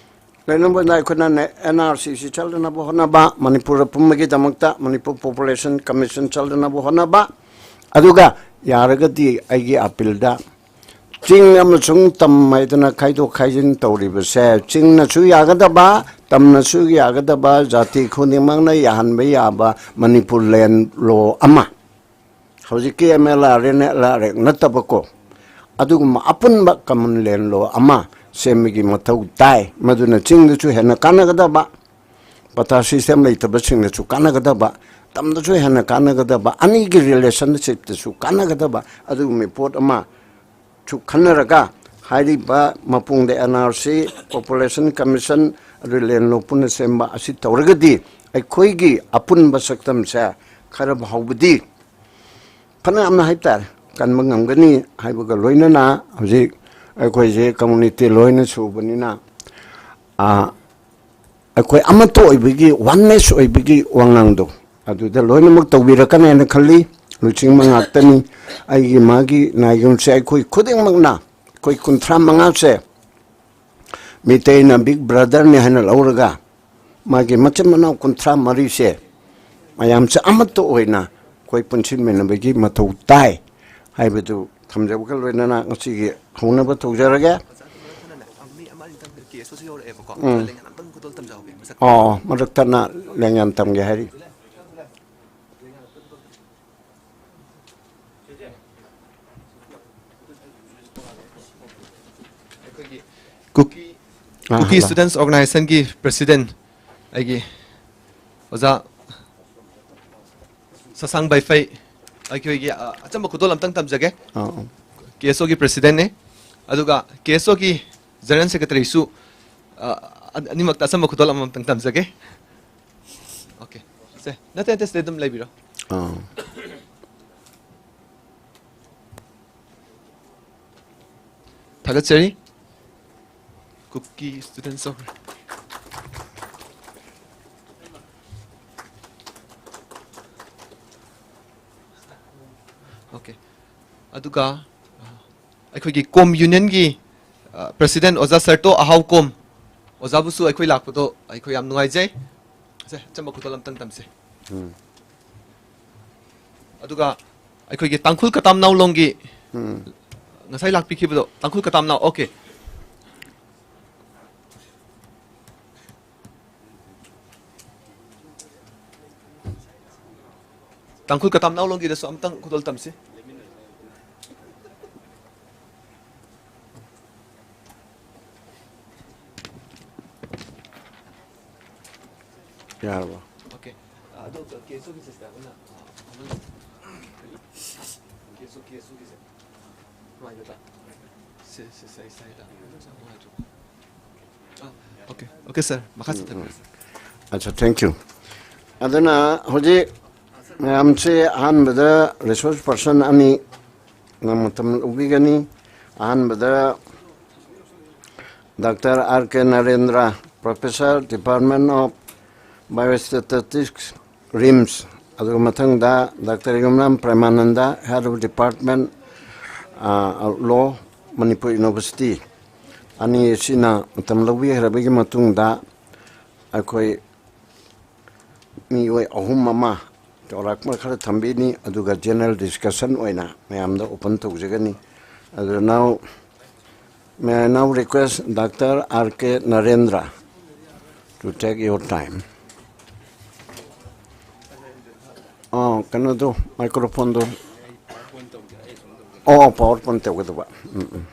ꯀꯩꯅꯣꯝꯕꯗ ꯑꯩꯈꯣꯏꯅ ꯑꯦꯟ ꯑꯥꯔ ꯁꯤ ꯁꯤ ꯆꯠꯅꯅꯕ ꯍꯣꯠꯅꯕ, ꯃꯅꯤꯄꯨꯔ ꯄꯨꯝꯕꯒꯤꯗꯃꯛꯇ ꯃꯅꯤꯄꯨꯔ ꯄꯣꯄꯨꯂꯦꯁꯟ ꯀꯃꯤꯁꯟ ꯆꯠꯅꯅꯕ ꯍꯣꯠꯅꯕ, ꯑꯗꯨꯒ ꯌꯥꯔꯒꯗꯤ ꯑꯩꯒꯤ ꯑꯄꯤꯜꯗ ꯆꯤꯡ ꯑꯃꯁꯨꯡ ꯇꯝ ꯍꯥꯏꯗꯅ ꯈꯥꯏꯗꯣꯛ ꯈꯥꯏꯖꯤꯟ ꯇꯧꯔꯤꯕꯁꯦ, ꯆꯤꯡꯅꯁꯨ ꯌꯥꯒꯗꯕ, ꯇꯝꯅꯁꯨ ꯌꯥꯒꯗꯕ, ꯖꯥꯇꯤ ꯈꯨꯗꯤꯡꯃꯛꯅ ꯌꯥꯍꯟꯕ ꯌꯥꯕ ꯃꯅꯤꯄꯨꯔ ꯂꯦꯟ ꯂꯣ ꯑꯃ, ꯍꯧꯖꯤꯛꯀꯤ M L R and L R act ꯅꯠꯇꯕꯀꯣ, ꯑꯗꯨꯒꯨꯝꯕ ꯑꯄꯨꯟꯕ ꯀꯃꯟ ꯂꯦꯟ ꯂꯣ ꯑꯃ ꯁꯦꯝꯕꯒꯤ ꯃꯊꯧ ꯇꯥꯏ꯫ ꯃꯗꯨꯅ ꯆꯤꯡꯗꯁꯨ ꯍꯦꯟꯅ ꯀꯥꯟꯅꯒꯗꯕ, ꯄꯇꯥ ꯁꯤꯁꯇꯦꯝ ꯂꯩꯇꯕꯁꯤꯡꯅꯁꯨ ꯀꯥꯟꯅꯒꯗꯕ, ꯇꯝꯗꯁꯨ ꯍꯦꯟꯅ ꯀꯥꯟꯅꯒꯗꯕ, ꯑꯅꯤꯒꯤ ꯔꯤꯂꯦꯁꯟꯁꯤꯞꯇꯁꯨ ꯀꯥꯟꯅꯒꯗꯕ ꯑꯗꯨꯒꯨꯝꯕ ꯄꯣꯠ ꯑꯃ ꯁꯨ ꯈꯟꯅꯔꯒ, ꯍꯥꯏꯔꯤꯕ ꯃꯄꯨꯡꯗ N R C, population commission, ꯑꯗꯨ ꯂꯦꯟ ꯂꯣ ꯄꯨꯟꯅ ꯁꯦꯝꯕ ꯑꯁꯤ ꯇꯧꯔꯒꯗꯤ, ꯑꯩꯈꯣꯏꯒꯤ ꯑꯄꯨꯟꯕ ꯁꯛꯇꯝꯁꯦ ꯈꯔ ꯐꯥꯎꯕꯗꯤ ꯐꯅꯌꯥꯝꯅ ꯍꯥꯏꯇꯥꯔꯦ ꯀꯟꯕ ꯉꯝꯒꯅꯤ ꯍꯥꯏꯕꯒ ꯂꯣꯏꯅꯅ ꯍꯧꯖꯤꯛ ꯑꯩꯈꯣꯏꯁꯦ ꯀꯝꯃꯨꯅꯤꯇꯤ ꯂꯣꯏꯅ ꯁꯨꯕꯅꯤꯅ, ꯑ, ꯑꯩꯈꯣꯏ ꯑꯃꯠꯇ ꯑꯣꯏꯕꯒꯤ, ꯋꯥꯟꯅꯦꯁ ꯑꯣꯏꯕꯒꯤ ꯋꯥꯉꯥꯡꯗꯣ ꯑꯗꯨꯗ ꯂꯣꯏꯅꯃꯛ ꯇꯧꯕꯤꯔꯛꯀꯅꯦꯅ ꯈꯜꯂꯤ꯫ ꯂꯨꯆꯤꯡꯕ ꯉꯥꯛꯇꯅꯤ꯫ ꯑꯩꯒꯤ ꯃꯥꯒꯤ ꯅꯥꯏꯒꯨꯝꯁꯦ ꯑꯩꯈꯣꯏ ꯈꯨꯗꯤꯡꯃꯛꯅ, ꯑꯩꯈꯣꯏ ꯀꯨꯟꯊ꯭ꯔꯥ ꯃꯉꯥꯁꯦ ꯃꯤꯇꯩꯅ ꯕꯤꯛ ꯕ꯭ꯔꯗꯔꯅꯤ ꯍꯥꯏꯅ ꯂꯧꯔꯒ ꯃꯥꯒꯤ ꯃꯆꯤꯟ ꯃꯅꯥꯎ ꯀꯨꯟꯊ꯭ꯔꯥ ꯃꯔꯤꯁꯦ ꯃꯌꯥꯝꯁꯦ ꯑꯃꯠꯇ ꯑꯣꯏꯅ ꯑꯩꯈꯣꯏ ꯄꯨꯟꯁꯤꯟꯃꯤꯟꯅꯕꯒꯤ ꯃꯊꯧ ꯇꯥꯏ ꯍꯥꯏꯕꯗꯨ ꯊꯝꯖꯕꯒ ꯂꯣꯏꯅꯅ ꯉꯁꯤꯒꯤ ꯍꯧꯅꯕ ꯇꯧꯖꯔꯒꯦ꯫ ꯃꯤ ꯑꯃ ꯑꯅꯤꯇꯪ ꯀꯦꯁ ꯑꯣꯁꯨ ꯌꯧꯔꯛꯑꯦꯕꯀꯣ꯫ ꯎꯝ꯫ ꯂꯦꯡꯌꯥꯟ ꯑꯝꯇꯪ ꯈꯨꯗꯣꯜ ꯇꯝꯖꯍꯧꯒꯦ ꯃꯁꯛ꯫ ꯑꯣ, ꯃꯔꯛꯇꯅ ꯂꯦꯡꯌꯥꯟ ꯇꯝꯒꯦ ꯍꯥꯏꯔꯤ꯫ ꯑꯩꯈꯣꯏꯒꯤ ꯀꯨꯀꯤ ꯑꯥ, ꯀꯨꯀꯤ ꯍꯜꯂꯣ꯫ ꯁ꯭ꯇꯨꯗꯦꯟꯁ ꯑꯣꯔꯒꯅꯥꯏꯖꯦꯁꯟꯒꯤ ꯄ꯭ꯔꯁꯤꯗꯦꯟ ꯑꯩꯒꯤ ꯑꯣꯖꯥ ꯁꯁꯥꯡ ꯕꯥꯏꯐꯩ ꯑꯩꯈꯣꯏꯒꯤ ꯑ, ꯑꯆꯝꯕ ꯈꯨꯗꯣꯜ ꯑꯝꯇꯪ ꯇꯝꯖꯒꯦ꯫ ꯑꯥ, ꯑꯥ꯫ ꯀꯦ ꯑꯦꯁ ꯑꯣꯒꯤ ꯄ꯭ꯔꯁꯤꯗꯦꯟꯅꯦ꯫ ꯑꯗꯨꯒ ꯀꯦ ꯑꯦꯁ ꯑꯣꯒꯤ ꯖꯦꯅꯔꯦꯜ ꯁꯦꯀ꯭ꯔꯦꯇꯔꯤꯁꯨ ꯑ, ꯑ- ꯑꯅꯤꯃꯛꯇ ꯑꯆꯝꯕ ꯈꯨꯗꯣꯜ ꯑꯃꯃꯝꯇꯪ ꯇꯝꯖꯒꯦ꯫ ꯑꯣꯀꯦ꯫ ꯁꯦ, ꯅꯠꯇꯦ, ꯅꯠꯇꯦ, ꯁꯤꯗ ꯑꯗꯨꯝ ꯂꯩꯕꯤꯔꯣ꯫ ꯑꯥ꯫ ꯊꯥꯒꯠꯆꯔꯤ꯫ ꯀꯨꯀꯤ ꯁ꯭ꯇꯨꯗꯦꯟꯠꯁ ꯑꯣꯐ ꯑꯣꯀꯦ꯫ ꯑꯗꯨꯒ ꯑ, ꯑꯩꯈꯣꯏꯒꯤ ꯀꯣꯝ ꯌꯨꯅꯤꯌꯟꯒꯤ ꯄ꯭ꯔꯁꯤꯗꯦꯟꯠ ꯑꯣꯖꯥ ꯁꯔꯇꯣ ꯑꯍꯥꯎ ꯀꯣꯝ, ꯑꯣꯖꯥꯕꯨꯁꯨ ꯑꯩꯈꯣꯏ ꯂꯥꯛꯄꯗꯣ ꯑꯩꯈꯣꯏ ꯌꯥꯝ ꯅꯨꯡꯉꯥꯏꯖꯩ꯫ ꯁꯦ, ꯑꯆꯝꯕ ꯈꯨꯗꯣꯜ ꯑꯝꯇꯪ ꯇꯝꯁꯦ꯫ ꯎꯝ꯫ ꯑꯗꯨꯒ ꯑꯩꯈꯣꯏꯒꯤ ꯇꯥꯡꯈꯨꯜ ꯀꯇꯥꯝ ꯅꯥꯎꯂꯣꯡꯒꯤ ꯎꯝ꯫ ꯉꯁꯥꯏ ꯂꯥꯛꯄꯤꯈꯤꯕꯗꯣ, ꯇꯥꯡꯈꯨꯜ ꯀꯇꯥꯝ ꯅꯥꯎ, ꯑꯣꯀꯦ꯫ ꯇꯥꯡꯈꯨꯜ ꯀꯇꯥꯝ ꯅꯥꯎꯂꯣꯡꯒꯤꯗꯁꯨ ꯑꯝꯇꯪ ꯈꯨꯗꯣꯜ ꯇꯝꯁꯤ꯫ ꯌꯥꯔꯕꯣ? ꯑꯣꯀꯦ꯫ ꯑꯗꯣ ꯀꯦꯁꯣꯒꯤ ꯁꯤꯁꯇꯔ ꯑꯃꯅ, ꯑ, ꯑꯃꯅ, ꯀꯦꯁꯣ, ꯀꯦꯁꯣꯒꯤꯁꯦ ꯅꯨꯡꯉꯥꯏꯒꯗ꯭ꯔꯥ? ꯁꯤ, ꯁꯤ, ꯁꯤ, ꯁꯤ, ꯁꯤ, ꯅꯨꯡꯉꯥꯏꯇ꯭ꯔꯣ? ꯑ, ꯑꯣꯀꯦ, ꯑꯣꯀꯦ, ꯁꯥꯔ, ꯃꯈꯥ ꯆꯠꯊꯕꯤꯔꯣ, ꯁꯥꯔ꯫ ꯑꯠꯆꯥ, thank you꯫ ꯑꯗꯨꯅ ꯍꯧꯖꯤꯛ ꯃꯌꯥꯝꯁꯦ ꯑꯍꯥꯟꯕꯗ resource person ꯑꯅꯤ ꯅ ꯃꯇꯝ ꯂꯧꯕꯤꯒꯅꯤ꯫ ꯑꯍꯥꯟꯕꯗ Doctor R K Narendra, Professor, Department of Biostatistics, RIMS, ꯑꯗꯨꯒ ꯃꯊꯪꯗ Doctor Yumnam Premananda, Head of Department, ꯑ, Law, Manipur University, ꯑꯅꯤ ꯑꯁꯤꯅ ꯃꯇꯝ ꯂꯧꯕꯤꯈ꯭ꯔꯕꯒꯤ ꯃꯇꯨꯡꯗ ꯑꯩꯈꯣꯏ ꯃꯤꯑꯣꯏ ꯑꯍꯨꯝ ꯑꯃ ꯆꯥꯎꯔꯥꯛꯄ ꯈꯔ ꯊꯝꯕꯤꯅꯤ, ꯑꯗꯨꯒ general discussion ꯑꯣꯏꯅ ꯃꯌꯥꯝꯗ open ꯇꯧꯖꯒꯅꯤ꯫ ꯑꯗꯨ now, may I now request Doctor R K Narendra to take your time. ꯑꯥ, ꯀꯩꯅꯣꯗꯣ, microphone ꯗꯣ꯫ ꯑꯣ, PowerPoint ꯇꯧꯒꯗꯕ꯫ ꯎꯝ, ꯎꯝ꯫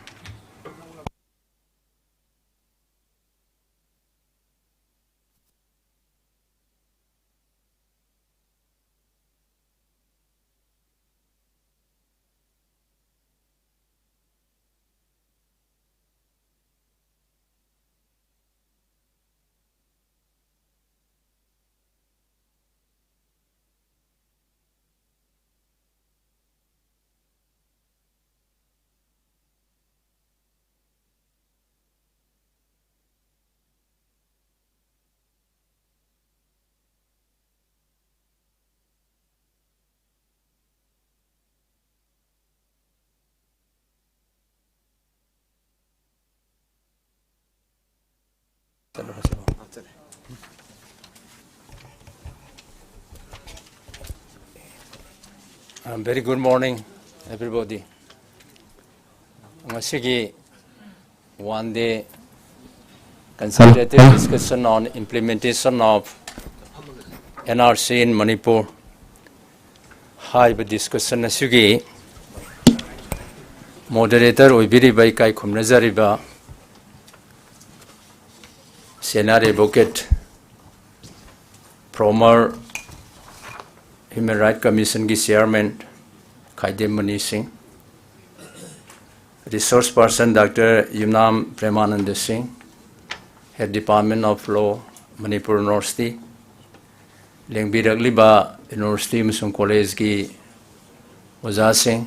A very good morning, everybody. ꯉꯁꯤꯒꯤ one day consultative discussion on implementation of N R C in Manipur ꯍꯥꯏꯕ discussion ꯑꯁꯤꯒꯤ moderator ꯑꯣꯏꯕꯤꯔꯤꯕ, ꯏꯀꯥꯏ ꯈꯨꯝꯅꯖꯔꯤꯕ senior advocate, former Human Rights Commission ꯒꯤ chairman Khaidem Mani Singh, resource person Doctor Yumnam Premananda Singh, Head Department of Law, Manipur University, ꯂꯦꯡꯕꯤꯔꯛꯂꯤꯕ university ꯑꯃꯁꯨꯡ ꯀꯣꯂꯦꯖꯀꯤ ꯑꯣꯖꯥꯁꯤꯡ,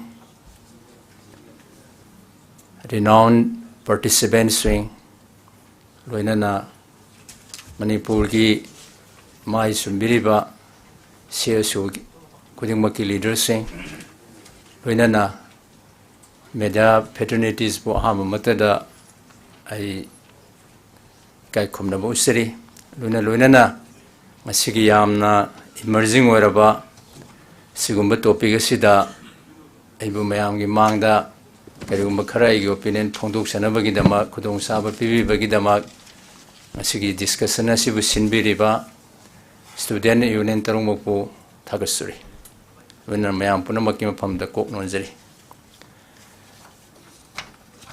renowned participantꯁꯤꯡ, ꯂꯣꯏꯅꯅ ꯃꯅꯤꯄꯨꯔꯒꯤ ꯃꯥꯏ ꯆꯨꯝꯕꯤꯔꯤꯕ ꯁꯤ ꯑꯦꯁ ꯌꯨ ꯈꯨꯗꯤꯡꯃꯛꯀꯤ ꯂꯤꯗꯔꯁꯤꯡ, ꯂꯣꯏꯅꯅ ꯃꯦꯗꯤꯌꯥ ꯐꯦꯇꯔꯅꯤꯇꯤꯁꯄꯨ ꯑꯍꯥꯟꯕ ꯃꯛꯇꯗ ꯑꯩ ꯏꯀꯥꯏ ꯈꯨꯝꯅꯕ ꯎꯠꯆꯔꯤ꯫ ꯂꯣꯏꯅ ꯂꯣꯏꯅꯅ ꯉꯁꯤꯒꯤ ꯌꯥꯝꯅ ꯏꯃꯔꯖꯤꯡ ꯑꯣꯏꯔꯕ ꯁꯤꯒꯨꯝꯕ ꯇꯣꯄꯤꯛ ꯑꯁꯤꯗ ꯑꯩꯕꯨ ꯃꯌꯥꯝꯒꯤ ꯃꯥꯡꯗ ꯀꯔꯤꯒꯨꯝꯕ ꯈꯔ ꯑꯩꯒꯤ ꯑꯣꯄꯤꯅꯤꯌꯟ ꯐꯣꯡꯗꯣꯛꯆꯅꯕꯒꯤꯗꯃꯛ ꯈꯨꯗꯣꯡꯆꯥꯕ ꯄꯤꯕꯤꯕꯒꯤꯗꯃꯛ ꯉꯁꯤꯒꯤ ꯗꯤꯁꯀꯁꯟ ꯑꯁꯤꯕꯨ ꯁꯤꯟꯕꯤꯔꯤꯕ ꯁ꯭ꯇꯨꯗꯦꯟ ꯌꯨꯅꯤꯌꯟ ꯇꯔꯨꯛꯃꯛꯄꯨ ꯊꯥꯒꯠꯆꯔꯤ꯫ ꯂꯣꯏꯅꯅ ꯃꯌꯥꯝ ꯄꯨꯝꯅꯃꯛꯀꯤ ꯃꯐꯝꯗ ꯀꯣꯛ ꯅꯣꯟꯖꯔꯤ꯫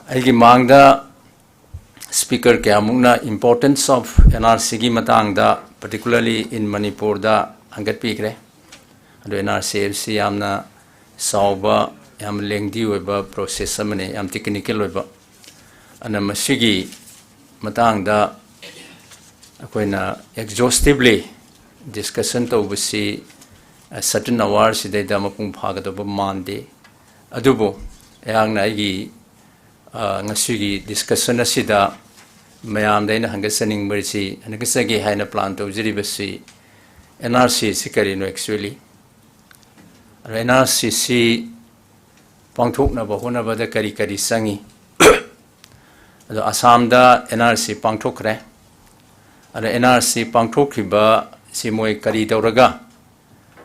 ꯑꯩꯒꯤ ꯃꯥꯡꯗ ꯁ꯭ꯄꯤꯀꯔ ꯀꯌꯥꯃꯨꯛꯅ importance of NRCꯒꯤ ꯃꯇꯥꯡꯗ, particularly in ꯃꯅꯤꯄꯨꯔꯗ, ꯍꯪꯒꯠꯄꯤꯈ꯭ꯔꯦ꯫ ꯑꯗꯣ NRC ꯍꯥꯏꯕꯁꯤ ꯌꯥꯝꯅ ꯆꯥꯎꯕ, ꯌꯥꯝꯅ lengthy ꯑꯣꯏꯕ ꯄ꯭ꯔꯣꯁꯦꯁ ꯑꯃꯅꯤ, ꯌꯥꯝ ꯇꯦꯛꯅꯤꯀꯦꯜ ꯑꯣꯏꯕ꯫ ꯑꯗꯨꯅ ꯃꯁꯤꯒꯤ ꯃꯇꯥꯡꯗ ꯑꯩꯈꯣꯏꯅ ꯑꯦꯛꯖꯣꯁꯇꯤꯚꯂꯤ ꯗꯤꯁꯀꯁꯟ ꯇꯧꯕꯁꯤ ꯁꯔꯇꯟ ꯑꯋꯥꯔꯁꯤꯗꯩꯗ ꯃꯄꯨꯡ ꯐꯥꯒꯗꯕ ꯃꯥꯟꯗꯦ꯫ ꯑꯗꯨꯕꯨ ꯑꯩꯍꯥꯛꯅ ꯑꯩꯒꯤ ꯉꯁꯤꯒꯤ ꯗꯤꯁꯀꯁꯟ ꯑꯁꯤꯗ ꯃꯌꯥꯝꯗ ꯑꯩꯅ ꯍꯪꯒꯠꯆꯅꯤꯡꯕꯁꯤ, ꯍꯪꯒꯠꯆꯒꯦ ꯍꯥꯏꯅ ꯄ꯭ꯂꯥꯟ ꯇꯧꯖꯔꯤꯕꯁꯤ NRCꯁꯤ ꯀꯔꯤꯅꯣ actually? ꯑꯗꯣ NRCꯁꯤ ꯄꯥꯡꯊꯣꯛꯅꯕ ꯍꯣꯠꯅꯕꯗ ꯀꯔꯤ ꯀꯔꯤ ꯆꯪꯏ? ꯑꯗꯣ ꯑꯁꯥꯝꯗ NRC ꯄꯥꯡꯊꯣꯛꯈ꯭ꯔꯦ꯫ ꯑꯗꯣ NRC ꯄꯥꯡꯊꯣꯛꯈꯤꯕꯁꯤ ꯃꯣꯏ ꯀꯔꯤ ꯇꯧꯔꯒ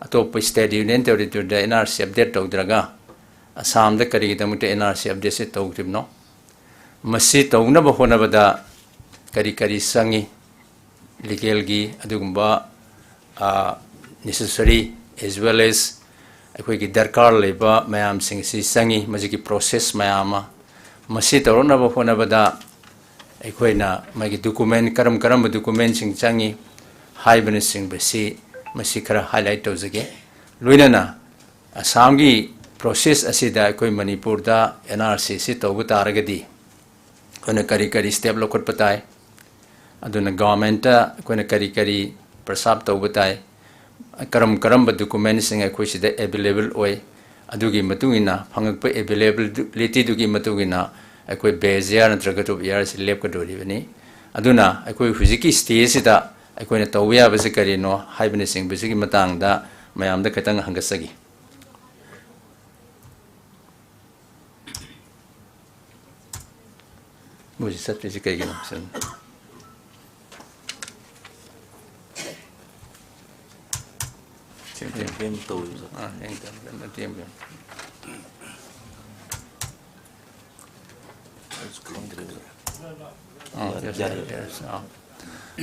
ꯑꯇꯣꯞꯄ ꯁ꯭ꯇꯦꯠ ꯌꯨꯅꯤꯌꯟ ꯇꯦꯔꯤꯇꯣꯔꯤꯗ NRC ꯑꯞꯗꯦꯠ ꯇꯧꯗ꯭ꯔꯒ ꯑꯁꯥꯝꯗ ꯀꯔꯤꯒꯤꯗꯃꯛꯇ NRC ꯑꯞꯗꯦꯠꯁꯦ ꯇꯧꯗ꯭ꯔꯤꯕꯅꯣ? ꯃꯁꯤ ꯇꯧꯅꯕ ꯍꯣꯠꯅꯕꯗ ꯀꯔꯤ ꯀꯔꯤ ꯆꯪꯏ? ꯂꯤꯒꯦꯜꯒꯤ ꯑꯗꯨꯒꯨꯝꯕ necessary as well as ꯑꯩꯈꯣꯏꯒꯤ ꯗꯔꯀꯥꯔ ꯂꯩꯕ ꯃꯌꯥꯝꯁꯤꯡ ꯑꯁꯤ ꯆꯪꯏ꯫ ꯃꯁꯤꯒꯤ ꯄ꯭ꯔꯣꯁꯦꯁ ꯃꯌꯥꯝ ꯑꯃ, ꯃꯁꯤ ꯇꯧꯔꯛꯅꯕ ꯍꯣꯠꯅꯕꯗ ꯑꯩꯈꯣꯏꯅ ꯃꯥꯒꯤ ꯗꯣꯀꯨꯃꯦꯟ, ꯀꯔꯝ ꯀꯔꯝꯕ ꯗꯣꯀꯨꯃꯦꯟꯁꯤꯡ ꯆꯪꯏ ꯍꯥꯏꯕꯅꯆꯤꯡꯕꯁꯤ ꯃꯁꯤ ꯈꯔ ꯍꯥꯏꯂꯥꯏꯠ ꯇꯧꯖꯒꯦ꯫ ꯂꯣꯏꯅꯅ ꯑꯁꯥꯝꯒꯤ ꯄ꯭ꯔꯣꯁꯦꯁ ꯑꯁꯤꯗ ꯑꯩꯈꯣꯏ ꯃꯅꯤꯄꯨꯔꯗ NRCꯁꯤ ꯇꯧꯕ ꯇꯥꯔꯒꯗꯤ ꯑꯩꯈꯣꯏꯅ ꯀꯔꯤ ꯀꯔꯤ ꯁ꯭ꯇꯦꯞ ꯂꯧꯈꯠꯄ ꯇꯥꯏ? ꯑꯗꯨꯅ ꯒꯣꯔꯃꯦꯟꯇ ꯑꯩꯈꯣꯏꯅ ꯀꯔꯤ ꯀꯔꯤ ꯄ꯭ꯔꯁꯥꯞ ꯇꯧꯕ ꯇꯥꯏ? ꯀꯔꯝ ꯀꯔꯝꯕ documentꯁꯤꯡ ꯑꯩꯈꯣꯏ ꯁꯤꯗ available ꯑꯣꯏ, ꯑꯗꯨꯒꯤ ꯃꯇꯨꯡ ꯏꯟꯅ ꯐꯪꯉꯛꯄ availabilityꯗꯨꯒꯤ ꯃꯇꯨꯡ ꯏꯟꯅ ꯑꯩꯈꯣꯏ base year ꯅꯠꯇ꯭ꯔꯒ group yearꯁꯤ ꯂꯦꯞꯀꯗꯣꯔꯤꯕꯅꯤ꯫ ꯑꯗꯨꯅ ꯑꯩꯈꯣꯏ ꯍꯧꯖꯤꯛꯀꯤ stageꯁꯤꯗ ꯑꯩꯈꯣꯏꯅ ꯇꯧꯕ ꯌꯥꯕꯁꯤ ꯀꯔꯤꯅꯣ ꯍꯥꯏꯕꯅꯆꯤꯡꯕꯁꯤꯒꯤ ꯃꯇꯥꯡꯗ ꯃꯌꯥꯝꯗ ꯈꯤꯇꯪ ꯍꯪꯒꯠꯆꯒꯦ꯫ ꯃꯣꯏꯁꯤ ꯆꯠꯇ꯭ꯔꯤꯁꯤ ꯀꯩꯒꯤꯅꯣ? ꯁꯨꯝ꯫ ꯁꯦꯝ, ꯁꯦꯝ꯫ ꯁꯦꯝ ꯇꯧꯔꯤꯕ꯫ ꯑꯥ, ꯁꯦꯝ ꯇꯧꯔꯤꯕ꯫ ꯅꯠꯇꯦ, ꯌꯦꯡꯕꯤꯌꯨ꯫ ꯑꯁ, ꯈꯪꯗ꯭ꯔꯦꯗ꯫ ꯑꯥ, ꯌꯥꯔꯦ, ꯌꯥꯔꯦ, ꯌꯥꯔꯦ꯫ ꯑꯥ꯫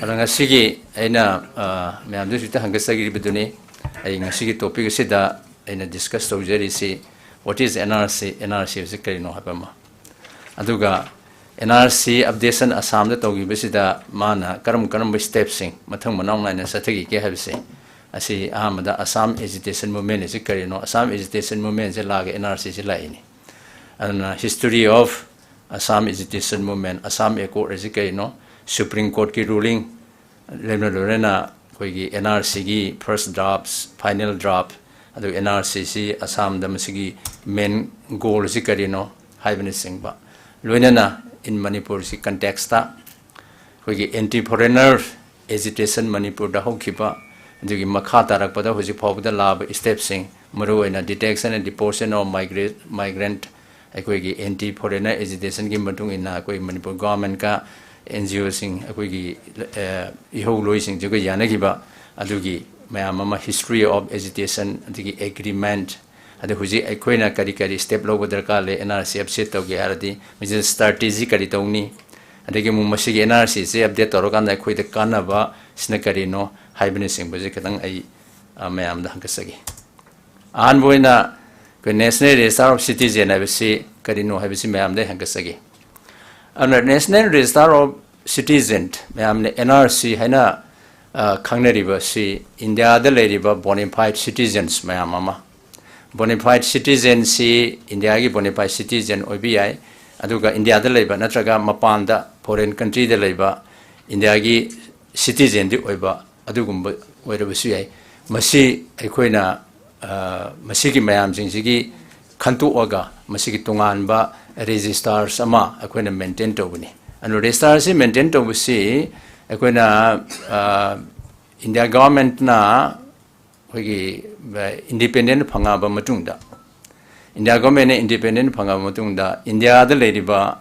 ꯑꯗꯣ ꯉꯁꯤꯒꯤ ꯑꯩꯅ, ꯑ, ꯃꯌꯥꯝꯗꯁꯨ ꯈꯤꯇ ꯍꯪꯒꯠꯆꯈꯤꯕꯗꯨꯅꯤ꯫ ꯑꯩ ꯉꯁꯤꯒꯤ topic ꯑꯁꯤꯗ ꯑꯩꯅ discuss ꯇꯧꯖꯔꯤꯁꯤ, what is N R C, N R C ꯍꯥꯏꯕꯁꯤ ꯀꯔꯤꯅꯣ ꯍꯥꯏꯕ ꯑꯃ꯫ ꯑꯗꯨꯒ N R C updation ꯑꯁꯥꯝꯗ ꯇꯧꯈꯤꯕꯁꯤꯗ ꯃꯥꯅ ꯀꯔꯝ ꯀꯔꯝꯕ stepꯁꯤꯡ ꯃꯊꯪ ꯃꯅꯥꯎ ꯅꯥꯏꯅ ꯆꯠꯊꯈꯤꯒꯦ ꯍꯥꯏꯕꯁꯦ, ꯑꯁꯤ ꯑꯍꯥꯟꯕꯗ Assam Agitation Movement ꯑꯁꯤ ꯀꯔꯤꯅꯣ, Assam Agitation Movement ꯑꯁꯤ ꯂꯥꯛꯑꯒ N R C ꯑꯁꯤ ꯂꯥꯛꯏꯅꯤ꯫ ꯑꯗꯨꯅ history of Assam Agitation Movement, Assam Accord ꯑꯁꯤ ꯀꯔꯤꯅꯣ, Supreme Courtꯀꯤ ruling, ꯂꯣꯏꯅ ꯂꯣꯏꯅꯅ ꯑꯩꯈꯣꯏꯒꯤ N R Cꯒꯤ first draft, final draft, ꯑꯗꯨꯒ N R Cꯁꯤ ꯑꯁꯥꯝꯗ ꯃꯁꯤꯒꯤ main goal ꯑꯁꯤ ꯀꯔꯤꯅꯣ ꯍꯥꯏꯕꯅꯆꯤꯡꯕ, ꯂꯣꯏꯅꯅ in Manipurꯁꯤ contextꯇ ꯑꯩꯈꯣꯏꯒꯤ anti foreigner agitation ꯃꯅꯤꯄꯨꯔꯗ ꯍꯧꯈꯤꯕ, ꯑꯗꯨꯒꯤ ꯃꯈꯥ ꯇꯥꯔꯛꯄꯗ ꯍꯧꯖꯤꯛ ꯐꯥꯎꯕꯗ ꯂꯥꯛꯂꯕ stepꯁꯤꯡ, ꯃꯔꯨꯑꯣꯏꯅ detection and deportation of migra-, migrant, ꯑꯩꯈꯣꯏꯒꯤ anti foreigner agitationꯒꯤ ꯃꯇꯨꯡ ꯏꯟꯅ ꯑꯩꯈꯣꯏ ꯃꯅꯤꯄꯨꯔ governmentꯀ N G Oꯁꯤꯡ, ꯑꯩꯈꯣꯏꯒꯤ, ꯑ, ꯏꯍꯧ ꯂꯣꯏꯁꯤꯡꯁꯤꯒ ꯌꯥꯅꯈꯤꯕ ꯑꯗꯨꯒꯤ ꯃꯌꯥꯝ ꯑꯃ, history of agitation, ꯑꯗꯒꯤ agreement, ꯑꯗ ꯍꯧꯖꯤꯛ ꯑꯩꯈꯣꯏꯅ ꯀꯔꯤ ꯀꯔꯤ step ꯂꯧꯕ ꯗꯔꯀꯥꯔ ꯂꯩ, N R C upset ꯇꯧꯒꯦ ꯍꯥꯏꯔꯗꯤ ꯃꯁꯤꯗ strategy ꯀꯔꯤ ꯇꯧꯅꯤ, ꯑꯗꯒꯤ ꯑꯃꯨꯛ ꯃꯁꯤꯒꯤ N R Cꯁꯦ update ꯇꯧꯔꯀꯥꯟꯗ ꯑꯩꯈꯣꯏꯗ ꯀꯥꯟꯅꯕꯁꯤꯅ ꯀꯔꯤꯅꯣ ꯍꯥꯏꯕꯅꯆꯤꯡꯕꯁꯦ ꯈꯤꯇꯪ ꯑꯩ, ꯑ, ꯃꯌꯥꯝꯗ ꯍꯪꯒꯠꯆꯒꯦ꯫ ꯑꯍꯥꯟꯕ ꯑꯣꯏꯅ ꯑꯩꯈꯣꯏ National Register of Citizen ꯍꯥꯏꯕꯁꯤ ꯀꯔꯤꯅꯣ ꯍꯥꯏꯕꯁꯤ ꯃꯌꯥꯝꯗ ꯑꯩ ꯍꯪꯒꯠꯆꯒꯦ꯫ ꯑꯗꯨꯅ National Register of Citizen, ꯃꯌꯥꯝꯅ N R C ꯍꯥꯏꯅ, ꯑ, ꯈꯪꯅꯔꯤꯕ ꯑꯁꯤ ꯏꯟꯗꯤꯌꯥꯗ ꯂꯩꯔꯤꯕ bona fide citizens ꯃꯌꯥꯝ ꯑꯃ, bona fide citizenꯁꯤ ꯏꯟꯗꯤꯌꯥꯒꯤ bona fide citizen ꯑꯣꯏꯕ ꯌꯥꯏ, ꯑꯗꯨꯒ ꯏꯟꯗꯤꯌꯥꯗ ꯂꯩꯕ ꯅꯠꯇ꯭ꯔꯒ ꯃꯄꯥꯟꯗ, foreign countryꯗ ꯂꯩꯕ ꯏꯟꯗꯤꯌꯥꯒꯤ citizenꯗꯤ ꯑꯣꯏꯕ ꯑꯗꯨꯒꯨꯝꯕ ꯑꯣꯏꯔꯕꯁꯨ ꯌꯥꯏ꯫ ꯃꯁꯤ ꯑꯩꯈꯣꯏꯅ, ꯑ, ꯃꯁꯤꯒꯤ ꯃꯌꯥꯝꯁꯤꯡꯁꯤꯒꯤ ꯈꯟꯇꯣꯛꯑꯒ ꯃꯁꯤꯒꯤ ꯇꯣꯉꯥꯟꯕ registers ꯑꯃ ꯑꯩꯈꯣꯏꯅ maintain ꯇꯧꯕꯅꯤ꯫ ꯑꯗꯨ register ꯑꯁꯤ maintain ꯇꯧꯕꯁꯤ ꯑꯩꯈꯣꯏꯅ, ꯑ, India government ꯅ ꯑꯩꯈꯣꯏꯒꯤ, ꯑ, independent ꯐꯪꯉꯛꯑꯕ ꯃꯇꯨꯡꯗ, India government ꯅ independent ꯐꯪꯉꯕ ꯃꯇꯨꯡꯗ ꯏꯟꯗꯤꯌꯥꯗ ꯂꯩꯔꯤꯕ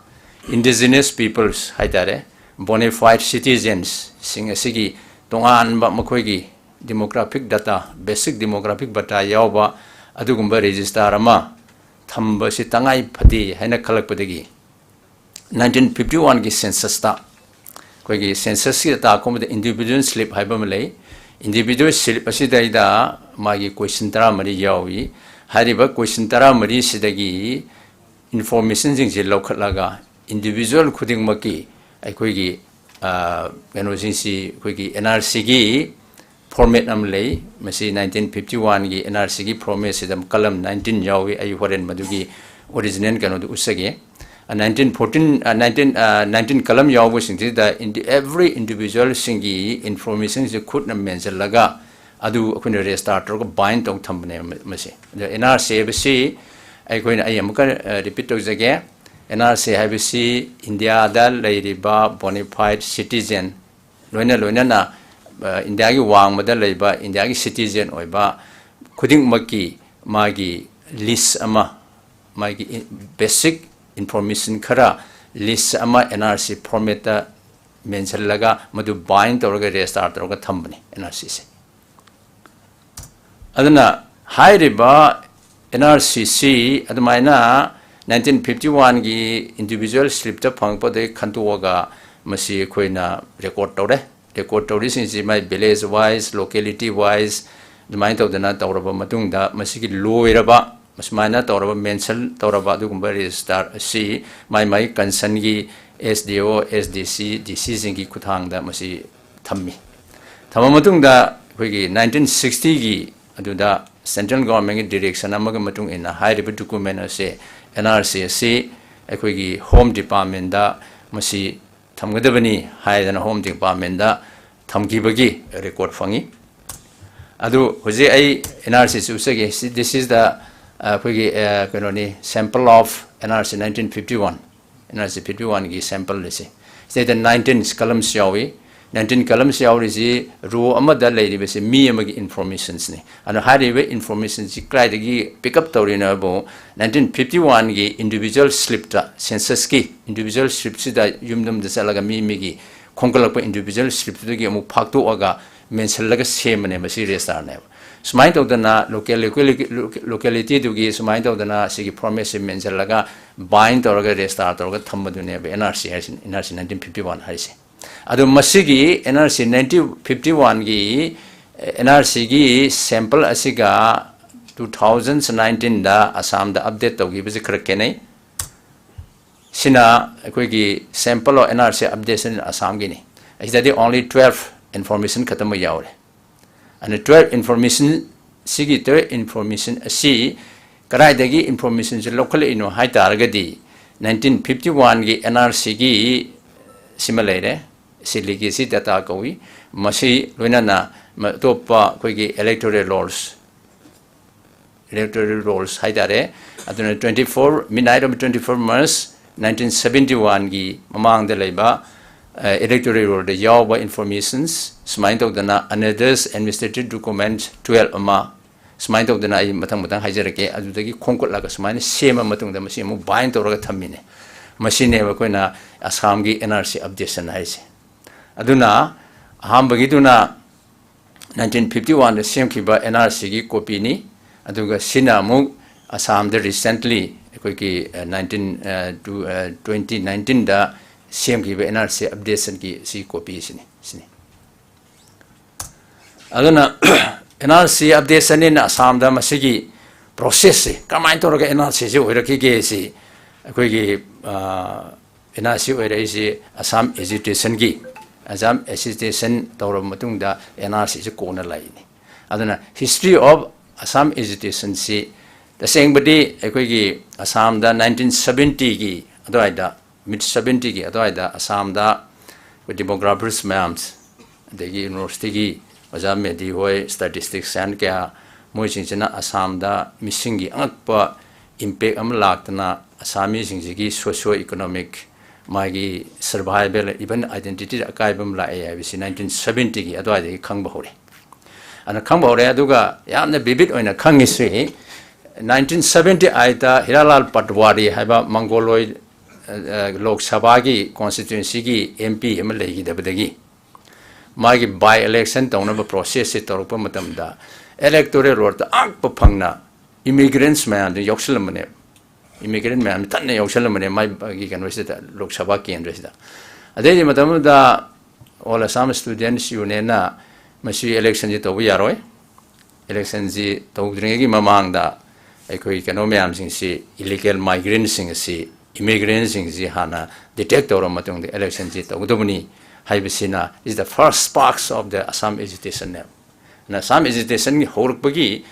indigenous peoples ꯍꯥꯏꯇꯥꯔꯦ, bona fide citizens ꯁꯤꯡ ꯑꯁꯤꯒꯤ ꯇꯣꯉꯥꯟꯕ ꯃꯈꯣꯏꯒꯤ demographic data, basic demographic data ꯌꯥꯎꯕ ꯑꯗꯨꯒꯨꯝꯕ register ꯑꯃ ꯊꯝꯕꯁꯤ ꯇꯉꯥꯏ ꯐꯗꯦ ꯍꯥꯏꯅ ꯈꯜꯂꯛꯄꯗꯒꯤ nineteen fifty one ꯒꯤ census ꯇ ꯑꯩꯈꯣꯏꯒꯤ census ꯀꯤ data ꯈꯣꯝꯕꯗ individual slip ꯍꯥꯏꯕ ꯑꯃ ꯂꯩ꯫ Individual slip ꯑꯁꯤꯗꯩꯗ ꯃꯥꯒꯤ question ꯇꯔꯥꯃꯔꯤ ꯌꯥꯎꯏ꯫ ꯍꯥꯏꯔꯤꯕ question ꯇꯔꯥꯃꯔꯤꯁꯤꯗꯒꯤ information ꯁꯤꯡꯁꯤ ꯂꯧꯈꯠꯂꯒ individual ꯈꯨꯗꯤꯡꯃꯛꯀꯤ ꯑꯩꯈꯣꯏꯒꯤ, ꯑ, ꯀꯩꯅꯣꯁꯤꯡꯁꯤ ꯑꯩꯈꯣꯏꯒꯤ N R C ꯒꯤ format ꯑꯃ ꯂꯩ꯫ ꯃꯁꯤ nineteen fifty one ꯒꯤ N R C ꯒꯤ format ꯁꯤꯗ column nineteen ꯌꯥꯎꯏ꯫ ꯑꯩ ꯍꯣꯔꯦꯟ ꯃꯗꯨꯒꯤ original ꯀꯩꯅꯣꯗꯨ ꯎꯠꯆꯒꯦ꯫ ꯑ, nineteen fourteen, ꯑ, nineteen, ꯑ, nineteen column ꯌꯥꯎꯕꯁꯤꯡꯁꯤꯗ indi-, every individual ꯁꯤꯡꯒꯤ information ꯁꯤ ꯈꯨꯠꯅ ꯃꯦꯟꯁꯤꯜꯂꯒ ꯑꯗꯨ ꯑꯩꯈꯣꯏꯅ register ꯇꯧꯔꯒ bind ꯇꯧ ꯊꯝꯕꯅꯦꯕ ꯃ-, ꯃꯁꯤ꯫ ꯑꯗ N R C ꯍꯥꯏꯕꯁꯤ ꯑꯩꯈꯣꯏꯅ, ꯑꯩ ꯑꯃꯨꯛꯀ, ꯑ, repeat ꯇꯧꯖꯒꯦ꯫ N R C ꯍꯥꯏꯕꯁꯤ ꯏꯟꯗꯤꯌꯥꯗ ꯂꯩꯔꯤꯕ bona fide citizen, ꯂꯣꯏꯅ ꯂꯣꯏꯅꯅ, ꯑ, ꯏꯟꯗꯤꯌꯥꯒꯤ ꯋꯥꯡꯃꯗ ꯂꯩꯕ ꯏꯟꯗꯤꯌꯥꯒꯤ citizen ꯑꯣꯏꯕ ꯈꯨꯗꯤꯡꯃꯛꯀꯤ ꯃꯥꯒꯤ list ꯑꯃ, ꯃꯥꯒꯤ in-, basic information ꯈꯔ list ꯑꯃ N R C format ꯇ ꯃꯦꯟꯁꯤꯜꯂꯒ ꯃꯗꯨ bind ꯇꯧꯔꯒ register ꯇꯧꯔꯒ ꯊꯝꯕꯅꯤ N R C ꯁꯦ꯫ ꯑꯗꯨꯅ ꯍꯥꯏꯔꯤꯕ N R C ꯁꯤ ꯑꯗꯨꯃꯥꯏꯅ nineteen fifty one ꯒꯤ individual slip ꯇ ꯐꯪꯉꯛꯄꯗꯒꯤ ꯈꯟꯇꯣꯛꯑꯒ ꯃꯁꯤ ꯑꯩꯈꯣꯏꯅ record ꯇꯧꯔꯦ꯫ Record ꯇꯧꯔꯤꯁꯤꯡꯁꯤ ꯃꯥꯏ village wise, locality wise ꯑꯗꯨꯃꯥꯏꯅ ꯇꯧꯗꯅ ꯇꯧꯔꯕ ꯃꯇꯨꯡꯗ ꯃꯁꯤꯒꯤ ꯂꯣꯏꯔꯕ, ꯁꯨꯃꯥꯏꯅ ꯇꯧꯔꯕ mention ꯇꯧꯔꯕ ꯑꯗꯨꯒꯨꯝꯕ register ꯑꯁꯤ ꯃꯥꯏ ꯃꯥꯏ concern ꯒꯤ S D O, S D C, D C ꯁꯤꯡꯒꯤ ꯈꯨꯠꯊꯥꯡꯗ ꯃꯁꯤ ꯊꯝꯃꯤ꯫ ꯊꯝꯃ ꯃꯇꯨꯡꯗ ꯑꯩꯈꯣꯏꯒꯤ nineteen sixty ꯒꯤ ꯑꯗꯨꯗ central government ꯀꯤ direction ꯑꯃꯒꯤ ꯃꯇꯨꯡ ꯏꯟꯅ ꯍꯥꯏꯔꯤꯕ document ꯑꯁꯤ, N R C ꯑꯁꯤ ꯑꯩꯈꯣꯏꯒꯤ Home Department ꯇ ꯃꯁꯤ ꯊꯝꯒꯗꯕꯅꯤ ꯍꯥꯏꯗꯅ Home Department ꯇ ꯊꯝꯈꯤꯕꯒꯤ record ꯐꯪꯉꯤ꯫ ꯑꯗꯨ ꯍꯧꯖꯤꯛ ꯑꯩ N R C ꯁꯤ ꯎꯠꯆꯒꯦ꯫ This is the, ꯑ, ꯑꯩꯈꯣꯏꯒꯤ, ꯑ, ꯀꯩꯅꯣꯅꯤ, sample of N R C nineteen fifty one, N R C fifty one ꯒꯤ sample ꯑꯁꯤ꯫ ꯁꯤꯗꯩꯗ nineteen columns ꯌꯥꯎꯏ꯫ Nineteen columns ꯌꯥꯎꯔꯤꯁꯤ row ꯑꯃꯗ ꯂꯩꯔꯤꯕꯁꯤ ꯃꯤ ꯑꯃꯒꯤ informations ꯅꯤ꯫ ꯑꯗꯣ ꯍꯥꯏꯔꯤꯕ information ꯁꯤ ꯀꯗꯥꯏꯗꯒꯤ pick up ꯇꯧꯔꯤꯅꯣ ꯍꯥꯏꯕꯨ, nineteen fifty one ꯒꯤ individual slip ꯇ, census ꯀꯤ individual slip ꯁꯤꯗ ꯌꯨꯝ ꯌꯨꯝꯗ ꯆꯠꯂꯒ ꯃꯤ ꯃꯤꯒꯤ ꯈꯣꯝꯒꯠꯂꯛꯄ individual slip ꯇꯨꯗꯒꯤ ꯑꯃꯨꯛ ꯐꯥꯛꯇꯣꯛꯑꯒ ꯃꯦꯟꯁꯤꯜꯂꯒ ꯁꯦꯝꯕꯅꯦ ꯃꯁꯤ register ꯅꯦꯕ꯫ ꯁꯨꯃꯥꯏꯅ ꯇꯧꯗꯅ local, locality ꯗꯨꯒꯤ ꯁꯨꯃꯥꯏꯅ ꯇꯧꯗꯅ ꯁꯤꯒꯤ format ꯁꯤ ꯃꯦꯟꯁꯤꯜꯂꯒ bind ꯇꯧꯔꯒ register ꯇꯧꯔꯒ ꯊꯝꯕꯗꯨꯅꯦꯕ N R C ꯍꯥꯏꯁꯤ, N R C nineteen fifty one ꯍꯥꯏꯁꯦ꯫ ꯑꯗꯣ ꯃꯁꯤꯒꯤ N R C nineteen fifty one ꯒꯤ, N R C ꯒꯤ sample ꯑꯁꯤꯒ two thousand nineteen ꯗ ꯑꯁꯥꯝꯗ update ꯇꯧꯈꯤꯕꯁꯦ ꯈꯔ ꯈꯦꯠꯅꯩ꯫ ꯁꯤꯅ ꯑꯩꯈꯣꯏꯒꯤ sample of N R C updation ꯑꯁꯥꯝꯒꯤꯅꯤ꯫ ꯑꯁꯤꯗꯗꯤ only twelve information ꯈꯛꯇꯃꯛ ꯌꯥꯎꯔꯦ꯫ ꯑꯗꯨꯅ twelve information, ꯁꯤꯒꯤ twelve information ꯑꯁꯤ ꯀꯗꯥꯏꯗꯒꯤ information ꯁꯦ ꯂꯧꯈꯠꯂꯛꯏꯅꯣ ꯍꯥꯏ ꯇꯥꯔꯒꯗꯤ, nineteen fifty one ꯒꯤ N R C ꯒꯤ ꯁꯤꯃ ꯂꯩꯔꯦ, ꯁꯤ legacy data ꯀꯧꯏ꯫ ꯃꯁꯤ ꯂꯣꯏꯅꯅ ꯃ-, ꯑꯇꯣꯞꯄ ꯑꯩꯈꯣꯏꯒꯤ electoral rolls, electoral rolls ꯍꯥꯏ ꯇꯥꯔꯦ꯫ ꯑꯗꯨꯅ twenty four, midnight of twenty four March nineteen seventy one ꯒꯤ ꯃꯃꯥꯡꯗ ꯂꯩꯕ, ꯑ, electoral roll ꯗ ꯌꯥꯎꯕ informations, ꯁꯨꯃꯥꯏꯅ ꯇꯧꯗꯅ another administrative document twelve ꯑꯃ, ꯁꯨꯃꯥꯏꯅ ꯇꯧꯗꯅ ꯑꯩ ꯃꯊꯪ ꯃꯊꯪ ꯍꯥꯏꯖꯔꯛꯀꯦ꯫ ꯑꯗꯨꯗꯒꯤ ꯈꯣꯝꯒꯠꯂꯒ ꯁꯨꯃꯥꯏꯅ ꯁꯦꯝꯃ ꯃꯇꯨꯡꯗ ꯃꯁꯤ ꯑꯃꯨꯛ bind ꯇꯧꯔꯒ ꯊꯝꯃꯤꯅꯦ꯫ ꯃꯁꯤꯅꯦꯕ ꯑꯩꯈꯣꯏꯅ ꯑꯁꯥꯝꯒꯤ N R C updation ꯍꯥꯏꯁꯦ꯫ ꯑꯗꯨꯅ ꯑꯍꯥꯟꯕꯒꯤꯗꯨꯅ nineteen fifty one ꯗ ꯁꯦꯝꯈꯤꯕ N R C ꯒꯤ copy ꯅꯤ꯫ ꯑꯗꯨꯒ ꯁꯤꯅ ꯑꯃꯨꯛ ꯑꯁꯥꯝꯗ recently ꯑꯩꯈꯣꯏꯒꯤ, ꯑ, nineteen, ꯑ, two, ꯑ, twenty nineteen ꯗ ꯁꯦꯝꯈꯤꯕ N R C updation ꯒꯤ ꯁꯤ copy ꯁꯤꯅꯤ, ꯁꯤꯅꯤ꯫ ꯑꯗꯨꯅ N R C updation ꯅꯤꯅ ꯑꯁꯥꯝꯗ ꯃꯁꯤꯒꯤ process ꯁꯦ ꯀꯃꯥꯏꯅ ꯇꯧꯔꯒ N R C ꯁꯦ ꯑꯣꯏꯔꯛꯈꯤꯒꯦ ꯁꯤ ꯑꯩꯈꯣꯏꯒꯤ, ꯑ, N R C ꯑꯣꯏꯔꯛꯏꯁꯤ Assam agitation ꯒꯤ, Assam agitation ꯇꯧꯔꯕ ꯃꯇꯨꯡꯗ N R C ꯁꯤ ꯀꯣꯟꯅ ꯂꯥꯛꯏꯅꯤ꯫ ꯑꯗꯨꯅ history of Assam agitation ꯁꯤ ꯇꯁꯦꯡꯕꯗꯤ ꯑꯩꯈꯣꯏꯒꯤ ꯑꯁꯥꯝꯗ nineteen seventy ꯒꯤ ꯑꯗꯨꯋꯥꯏꯗ, mid seventy ꯒꯤ ꯑꯗꯨꯋꯥꯏꯗ ꯑꯁꯥꯝꯗ ꯑꯩꯈꯣꯏ demographers ꯃꯌꯥꯝ, ꯑꯗꯒꯤ university ꯒꯤ ꯑꯣꯖꯥ ꯃꯦꯗꯤ ꯍꯣꯏ, statistician ꯀꯌꯥ, ꯃꯣꯏꯁꯤꯡꯁꯤꯅ ꯑꯁꯥꯝꯗ ꯃꯤꯁꯤꯡꯒꯤ ꯑꯉꯛꯄ impact ꯑꯃ ꯂꯥꯛꯇꯅ ꯑꯁꯥꯃꯤꯁꯤꯡꯁꯤꯒꯤ socio economic, ꯃꯥꯒꯤ survival, even identity ꯑꯀꯥꯏꯕ ꯑꯃ ꯂꯥꯛꯑꯦ ꯍꯥꯏꯕꯁꯤ nineteen seventy ꯒꯤ ꯑꯗꯨꯋꯥꯏꯗꯒꯤ ꯈꯪꯕ ꯍꯧꯔꯦ꯫ ꯑꯗꯨꯅ ꯈꯪꯕ ꯍꯧꯔꯦ꯫ ꯑꯗꯨꯒ ꯌꯥꯝꯅ vivid ꯑꯣꯏꯅ ꯈꯪꯉꯤꯁꯤ nineteen seventy eight ꯗ ꯍꯤꯔꯥꯂꯥꯜ ꯄꯠꯋꯥꯔꯤ ꯍꯥꯏꯕ ꯃꯪꯒꯣꯂꯣꯏ, ꯑ, ꯑ, ꯂꯣꯛ ꯁꯚꯥꯒꯤ constituency ꯒꯤ M P ꯑꯃ ꯂꯩꯈꯤꯗꯕꯗꯒꯤ ꯃꯥꯒꯤ by election ꯇꯧꯅꯕ process ꯁꯦ ꯇꯧꯔꯛꯄ ꯃꯇꯝꯗ electoral roll ꯇ ꯑꯉꯛꯄ ꯐꯪꯅ immigrants ꯃꯌꯥꯝꯗꯨ ꯌꯥꯎꯁꯜꯂꯝꯕꯅꯦꯕ꯫ Immigrant ꯃꯌꯥꯝ ꯊꯟꯅ ꯌꯥꯎꯁꯜꯂꯝꯕꯅꯦ ꯃꯥꯒꯤ ꯀꯩꯅꯣꯁꯤꯗ, ꯂꯣꯛ ꯁꯚꯥ ꯀꯦꯟꯗ꯭ꯔꯁꯤꯗ꯫ ꯑꯗꯩꯗꯤ ꯃꯇꯝ ꯑꯗꯨꯗ All Assam Students Union ꯅ ꯃꯁꯤ election ꯁꯤ ꯇꯧꯕ ꯌꯥꯔꯣꯏ, election ꯁꯤ ꯇꯧꯗ꯭ꯔꯤꯉꯩꯒꯤ ꯃꯃꯥꯡꯗ ꯑꯩꯈꯣꯏ ꯀꯩꯅꯣ ꯃꯌꯥꯝꯁꯤꯡꯁꯤ, illegal migrant ꯁꯤꯡ ꯑꯁꯤ, immigrant ꯁꯤꯡꯁꯤ ꯍꯥꯟꯅ detect ꯇꯧꯔꯕ ꯃꯇꯨꯡꯗ election ꯁꯤ ꯇꯧꯒꯗꯕꯅꯤ ꯍꯥꯏꯕꯁꯤꯅ is the first sparks of the Assam agitation ꯅꯦꯕ꯫ ꯑꯗꯨꯅ Assam agitation ꯒꯤ ꯍꯧꯔꯛꯄꯒꯤ,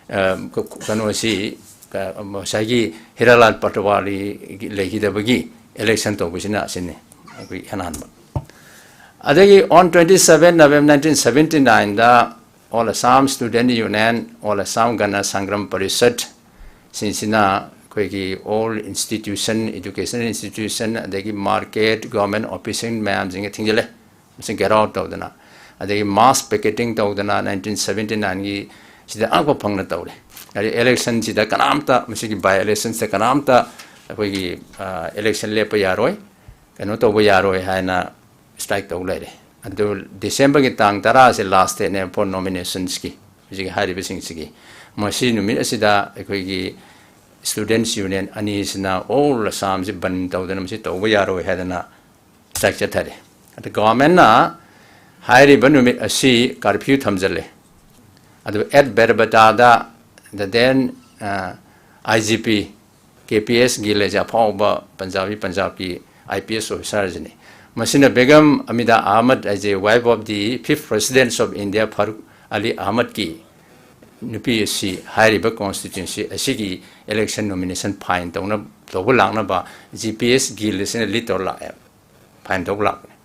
ꯑ, ꯀ-, ꯀꯩꯅꯣꯁꯤ, ꯑ, ꯉꯁꯥꯏꯒꯤ ꯍꯤꯔꯥꯂꯥꯜ ꯄꯠꯋꯥꯔꯤ ꯂꯩꯈꯤꯗꯕꯒꯤ election ꯇꯧꯕꯁꯤꯅ ꯑꯁꯤꯅꯤ ꯑꯩꯈꯣꯏ ꯑꯍꯥꯟꯕ꯫ ꯑꯗꯒꯤ on twenty seven November nineteen seventy nine the All Assam Student Union, All Assam Gana Sangram Parishad ꯁꯤꯡꯁꯤꯅ ꯑꯩꯈꯣꯏꯒꯤ all institution, educational institution, ꯑꯗꯒꯤ market, government office ꯁꯤꯡ ꯃꯌꯥꯝꯁꯤꯡꯒ ꯊꯤꯡꯖꯤꯜꯂꯦ꯫ ꯃꯁꯤ ꯒꯦꯠ ꯑꯥꯎꯠ ꯇꯧꯗꯅ, ꯑꯗꯒꯤ mass picketing ꯇꯧꯗꯅ nineteen seventy nine ꯒꯤ ꯁꯤꯗ ꯑꯉꯛꯄ ꯐꯪꯅ ꯇꯧꯔꯦ꯫ ꯑꯗꯩ election ꯁꯤꯗ ꯀꯅꯥꯝꯇ, ꯃꯁꯤꯒꯤ by election ꯁꯤꯗ ꯀꯅꯥꯝꯇ ꯑꯩꯈꯣꯏꯒꯤ, ꯑ, election ꯂꯦꯞꯄ ꯌꯥꯔꯣꯏ, ꯀꯩꯅꯣ ꯇꯧꯕ ꯌꯥꯔꯣꯏ ꯍꯥꯏꯅ strike ꯇꯧ ꯂꯩꯔꯦ꯫ ꯑꯗꯨ December ꯒꯤ ꯇꯥꯡ ꯇꯔꯥꯁꯦ last date ꯅꯦ for nominations ꯀꯤ, ꯍꯧꯖꯤꯛꯀꯤ ꯍꯥꯏꯔꯤꯕꯁꯤꯡꯁꯤꯒꯤ꯫ ꯃꯁꯤ ꯅꯨꯃꯤꯠ ꯑꯁꯤꯗ ꯑꯩꯈꯣꯏꯒꯤ Students Union ꯑꯅꯤꯁꯤꯅ all Assam ꯁꯤ ꯕꯟ ꯇꯧꯗꯅ ꯃꯁꯤ ꯇꯧꯕ ꯌꯥꯔꯣꯏ ꯍꯥꯏꯗꯅ strike ꯆꯠꯊꯔꯦ꯫ ꯑꯗ government ꯅ ꯍꯥꯏꯔꯤꯕ ꯅꯨꯃꯤꯠ ꯑꯁꯤ curfew ꯊꯝꯖꯤꯜꯂꯦ꯫ ꯑꯗꯨ ꯑꯦꯠ ꯕꯦꯔꯕꯇꯥꯗ the then, ꯑ, I G P K P S ꯒꯤꯜ ꯍꯥꯏꯁꯦ ꯑꯐꯥꯎꯕ Punjabi, ꯄꯟꯖꯥꯕꯀꯤ I P S officer ꯁꯤꯅꯤ꯫ ꯃꯁꯤꯅ ꯕꯦꯒꯝ ꯑꯃꯤꯗꯥ ꯑꯍꯃꯗ ꯍꯥꯏꯁꯦ, wife of the fifth President of India Farooq ꯑꯂꯤ ꯑꯍꯃꯗꯀꯤ ꯅꯨꯄꯤ ꯑꯁꯤ ꯍꯥꯏꯔꯤꯕ constituency ꯑꯁꯤꯒꯤ election nomination fine ꯇꯧꯅ-, ꯇꯧꯕ ꯂꯥꯛꯅꯕ G P S ꯒꯤꯜ ꯑꯁꯤꯅ lead ꯇꯧꯔ ꯂꯥꯛꯑꯦ꯫ Fine ꯇꯧꯕ ꯂꯥꯛꯄꯅꯦ꯫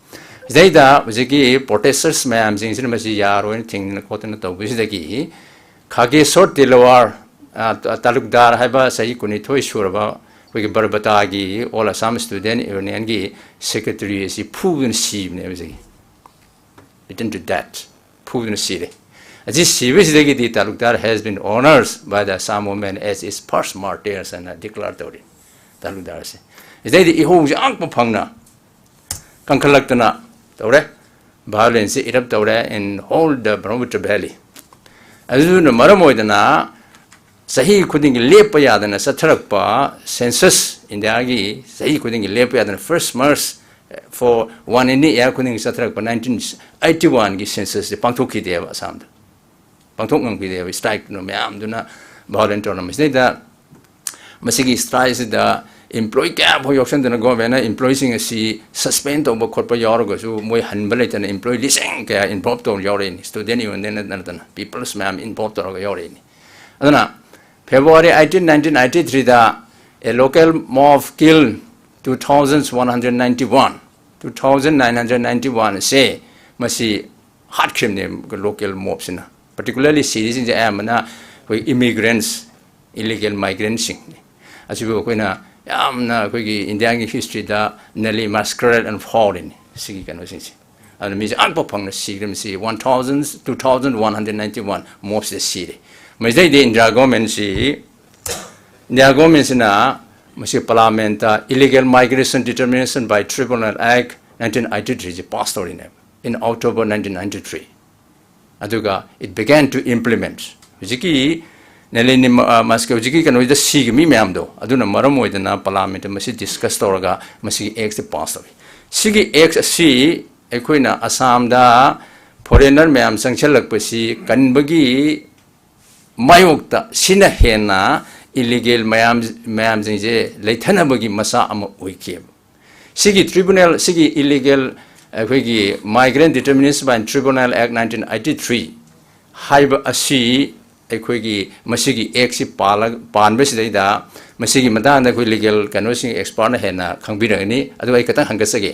ꯁꯤꯗꯩꯗ ꯍꯧꯖꯤꯛꯀꯤ protesters ꯃꯌꯥꯝꯁꯤꯡꯁꯤꯅ ꯃꯁꯤ ꯌꯥꯔꯣꯏꯅ ꯊꯤꯡꯗꯅ ꯈꯣꯠꯇꯅ ꯇꯧꯕꯁꯤꯗꯒꯤ ꯈꯥꯒꯦꯁꯣꯔ ꯇꯤꯂꯋꯥꯔ, ꯑ, ꯇ-, ꯇꯥꯂꯨꯛꯗꯥꯔ ꯍꯥꯏꯕ ꯆꯍꯤ ꯀꯨꯟꯅꯤꯊꯣꯏ ꯁꯨꯔꯕ ꯑꯩꯈꯣꯏꯒꯤ ꯕꯔꯕꯇꯥꯒꯤ All Assam Student Unionꯒꯤ secretary ꯑꯁꯤ ꯐꯨꯗꯨꯅ ꯁꯤꯕꯅꯦꯕ ꯍꯧꯖꯤꯛꯀꯤ꯫ Written to death, ꯐꯨꯗꯨꯅ ꯁꯤꯔꯦ꯫ ꯑꯁꯤ ꯁꯤꯕꯁꯤꯗꯒꯤꯗꯤ ꯇꯥꯂꯨꯛꯗꯥꯔ has been honored by the Assam movement as its first martyrs ꯍꯥꯏꯅ declare ꯇꯧꯔꯤ ꯇꯥꯂꯨꯛꯗꯥꯔꯁꯦ꯫ ꯁꯤꯗꯩꯗꯤ ꯏꯍꯧꯁꯦ ꯑꯉꯛꯄ ꯐꯪꯅ ꯀꯟꯈꯠꯂꯛꯇꯅ ꯇꯧꯔꯦ꯫ Violenceꯁꯦ erupt ꯇꯧꯔꯦ in whole the Brahmaputra Valley꯫ ꯑꯗꯨꯅ ꯃꯔꯝ ꯑꯣꯏꯗꯅ ꯆꯍꯤ ꯈꯨꯗꯤꯡꯒꯤ ꯂꯦꯞꯄ ꯌꯥꯗꯅ ꯆꯠꯊꯔꯛꯄ census, ꯏꯟꯗꯤꯌꯥꯒꯤ ꯆꯍꯤ ꯈꯨꯗꯤꯡꯒꯤ ꯂꯦꯞꯄ ꯌꯥꯗꯅ first March for one in a year ꯈꯨꯗꯤꯡꯒꯤ ꯆꯠꯊꯔꯛꯄ nineteen eighty oneꯒꯤ censusꯁꯦ ꯄꯥꯡꯊꯣꯛꯈꯤꯗꯦꯕ ꯑꯁꯥꯝꯗ꯫ ꯄꯥꯡꯊꯣꯛ ꯉꯝꯈꯤꯗꯦꯕ꯫ Strikeꯅ ꯃꯌꯥꯝꯗꯨꯅ violent ꯇꯧꯔꯝꯕꯁꯤꯗꯩꯗ ꯃꯁꯤꯒꯤ strikeꯁꯤꯗ employee ꯀꯌꯥ ꯐꯥꯎ ꯌꯥꯎꯁꯟꯗꯅ governmentꯅ employeeꯁꯤꯡ ꯑꯁꯤ suspend ꯇꯧꯕ ꯈꯣꯠꯄ ꯌꯥꯎꯔꯒꯁꯨ ꯃꯣꯏ ꯍꯟꯕ ꯂꯩꯇꯅ employee ꯂꯤꯁꯤꯡ ꯀꯌꯥ involve ꯇꯧꯔ ꯌꯥꯎꯔꯛꯏꯅꯤ꯫ Student Unionꯗꯩ ꯅꯠꯇꯅ people's ꯃꯌꯥꯝ involve ꯇꯧꯔꯒ ꯌꯥꯎꯔꯛꯏꯅꯤ꯫ ꯑꯗꯨꯅ February eighteen, nineteen eighty threeꯗ a local mob kill two thousand one hundred ninety one, two thousand nine hundred ninety one ꯑꯁꯦ ꯃꯁꯤ ꯍꯥꯠꯈ꯭ꯔꯤꯕꯅꯦ local mobꯁꯤꯅ꯫ Particularly ꯁꯤꯔꯤꯁꯤꯡꯁꯦ ꯑꯌꯥꯝꯕꯅ ꯑꯩꯈꯣꯏ immigrants, illegal migrantꯁꯤꯡꯅꯤ꯫ ꯑꯁꯤꯕꯨ ꯑꯩꯈꯣꯏꯅ ꯌꯥꯝꯅ ꯑꯩꯈꯣꯏꯒꯤ ꯏꯟꯗꯤꯌꯥꯒꯤ historyꯗ Nellai massacre and foulꯅꯤ ꯁꯤꯒꯤ ꯀꯩꯅꯣꯁꯤꯡꯁꯦ꯫ ꯑꯗꯨꯅ ꯃꯤꯁꯦ ꯑꯉꯛꯄ ꯐꯪꯅ ꯁꯤꯈ꯭ꯔꯦ꯫ ꯃꯁꯤ one thousand, two thousand one hundred ninety one mobꯁꯤꯗ ꯁꯤꯔꯦ꯫ ꯃꯁꯤꯗꯩꯗꯤ ꯏꯟꯗꯤꯌꯥ governmentꯁꯤ, ꯏꯟꯗꯤꯌꯥ governmentꯁꯤꯅ ꯃꯁꯤ parliamentꯇ Illegal Migration Determination by Tribunal Act nineteen eighty threeꯁꯤ pass ꯇꯧꯔꯤꯅꯦꯕ in October nineteen ninety three꯫ ꯑꯗꯨꯒ it began to implement꯫ ꯍꯧꯖꯤꯛꯀꯤ Nellai massacre, ꯍꯧꯖꯤꯛꯀꯤ ꯀꯩꯅꯣꯁꯤꯗ ꯁꯤꯈꯤꯕ ꯃꯤ ꯃꯌꯥꯝꯗꯣ, ꯑꯗꯨꯅ ꯃꯔꯝ ꯑꯣꯏꯗꯅ parliamentꯇ ꯃꯁꯤ discuss ꯇꯧꯔꯒ ꯃꯁꯤꯒꯤ actꯁꯦ pass ꯇꯧꯏ꯫ ꯁꯤꯒꯤ act ꯑꯁꯤ ꯑꯩꯈꯣꯏꯅ ꯑꯁꯥꯝꯗ foreigner ꯃꯌꯥꯝ ꯆꯪꯁꯤꯜꯂꯛꯄꯁꯤ ꯀꯟꯕꯒꯤ ꯃꯥꯌꯣꯛꯇ ꯁꯤꯅ ꯍꯦꯟꯅ illegal ꯃꯌꯥꯝ, ꯃꯌꯥꯝꯁꯤꯡꯁꯦ ꯂꯩꯊꯅꯕꯒꯤ ꯃꯆꯥꯛ ꯑꯃ ꯑꯣꯏꯈꯤꯑꯕ꯫ ꯁꯤꯒꯤ tribunal, ꯁꯤꯒꯤ Illegal ꯑꯩꯈꯣꯏꯒꯤ Migrant Determination by Tribunal Act nineteen eighty three ꯍꯥꯏꯕ ꯑꯁꯤ ꯑꯩꯈꯣꯏꯒꯤ ꯃꯁꯤꯒꯤ actꯁꯤ ꯄꯥꯜꯂ-, ꯄꯥꯟꯕꯁꯤꯗꯩꯗ ꯃꯁꯤꯒꯤ ꯃꯇꯥꯡꯗ ꯑꯩꯈꯣꯏ legal ꯀꯩꯅꯣꯁꯤꯡ expertꯅ ꯍꯦꯟꯅ ꯈꯪꯕꯤꯔꯒꯅꯤ꯫ ꯑꯗꯨ ꯑꯩ ꯈꯤꯇꯪ ꯍꯪꯒꯠꯆꯒꯦ꯫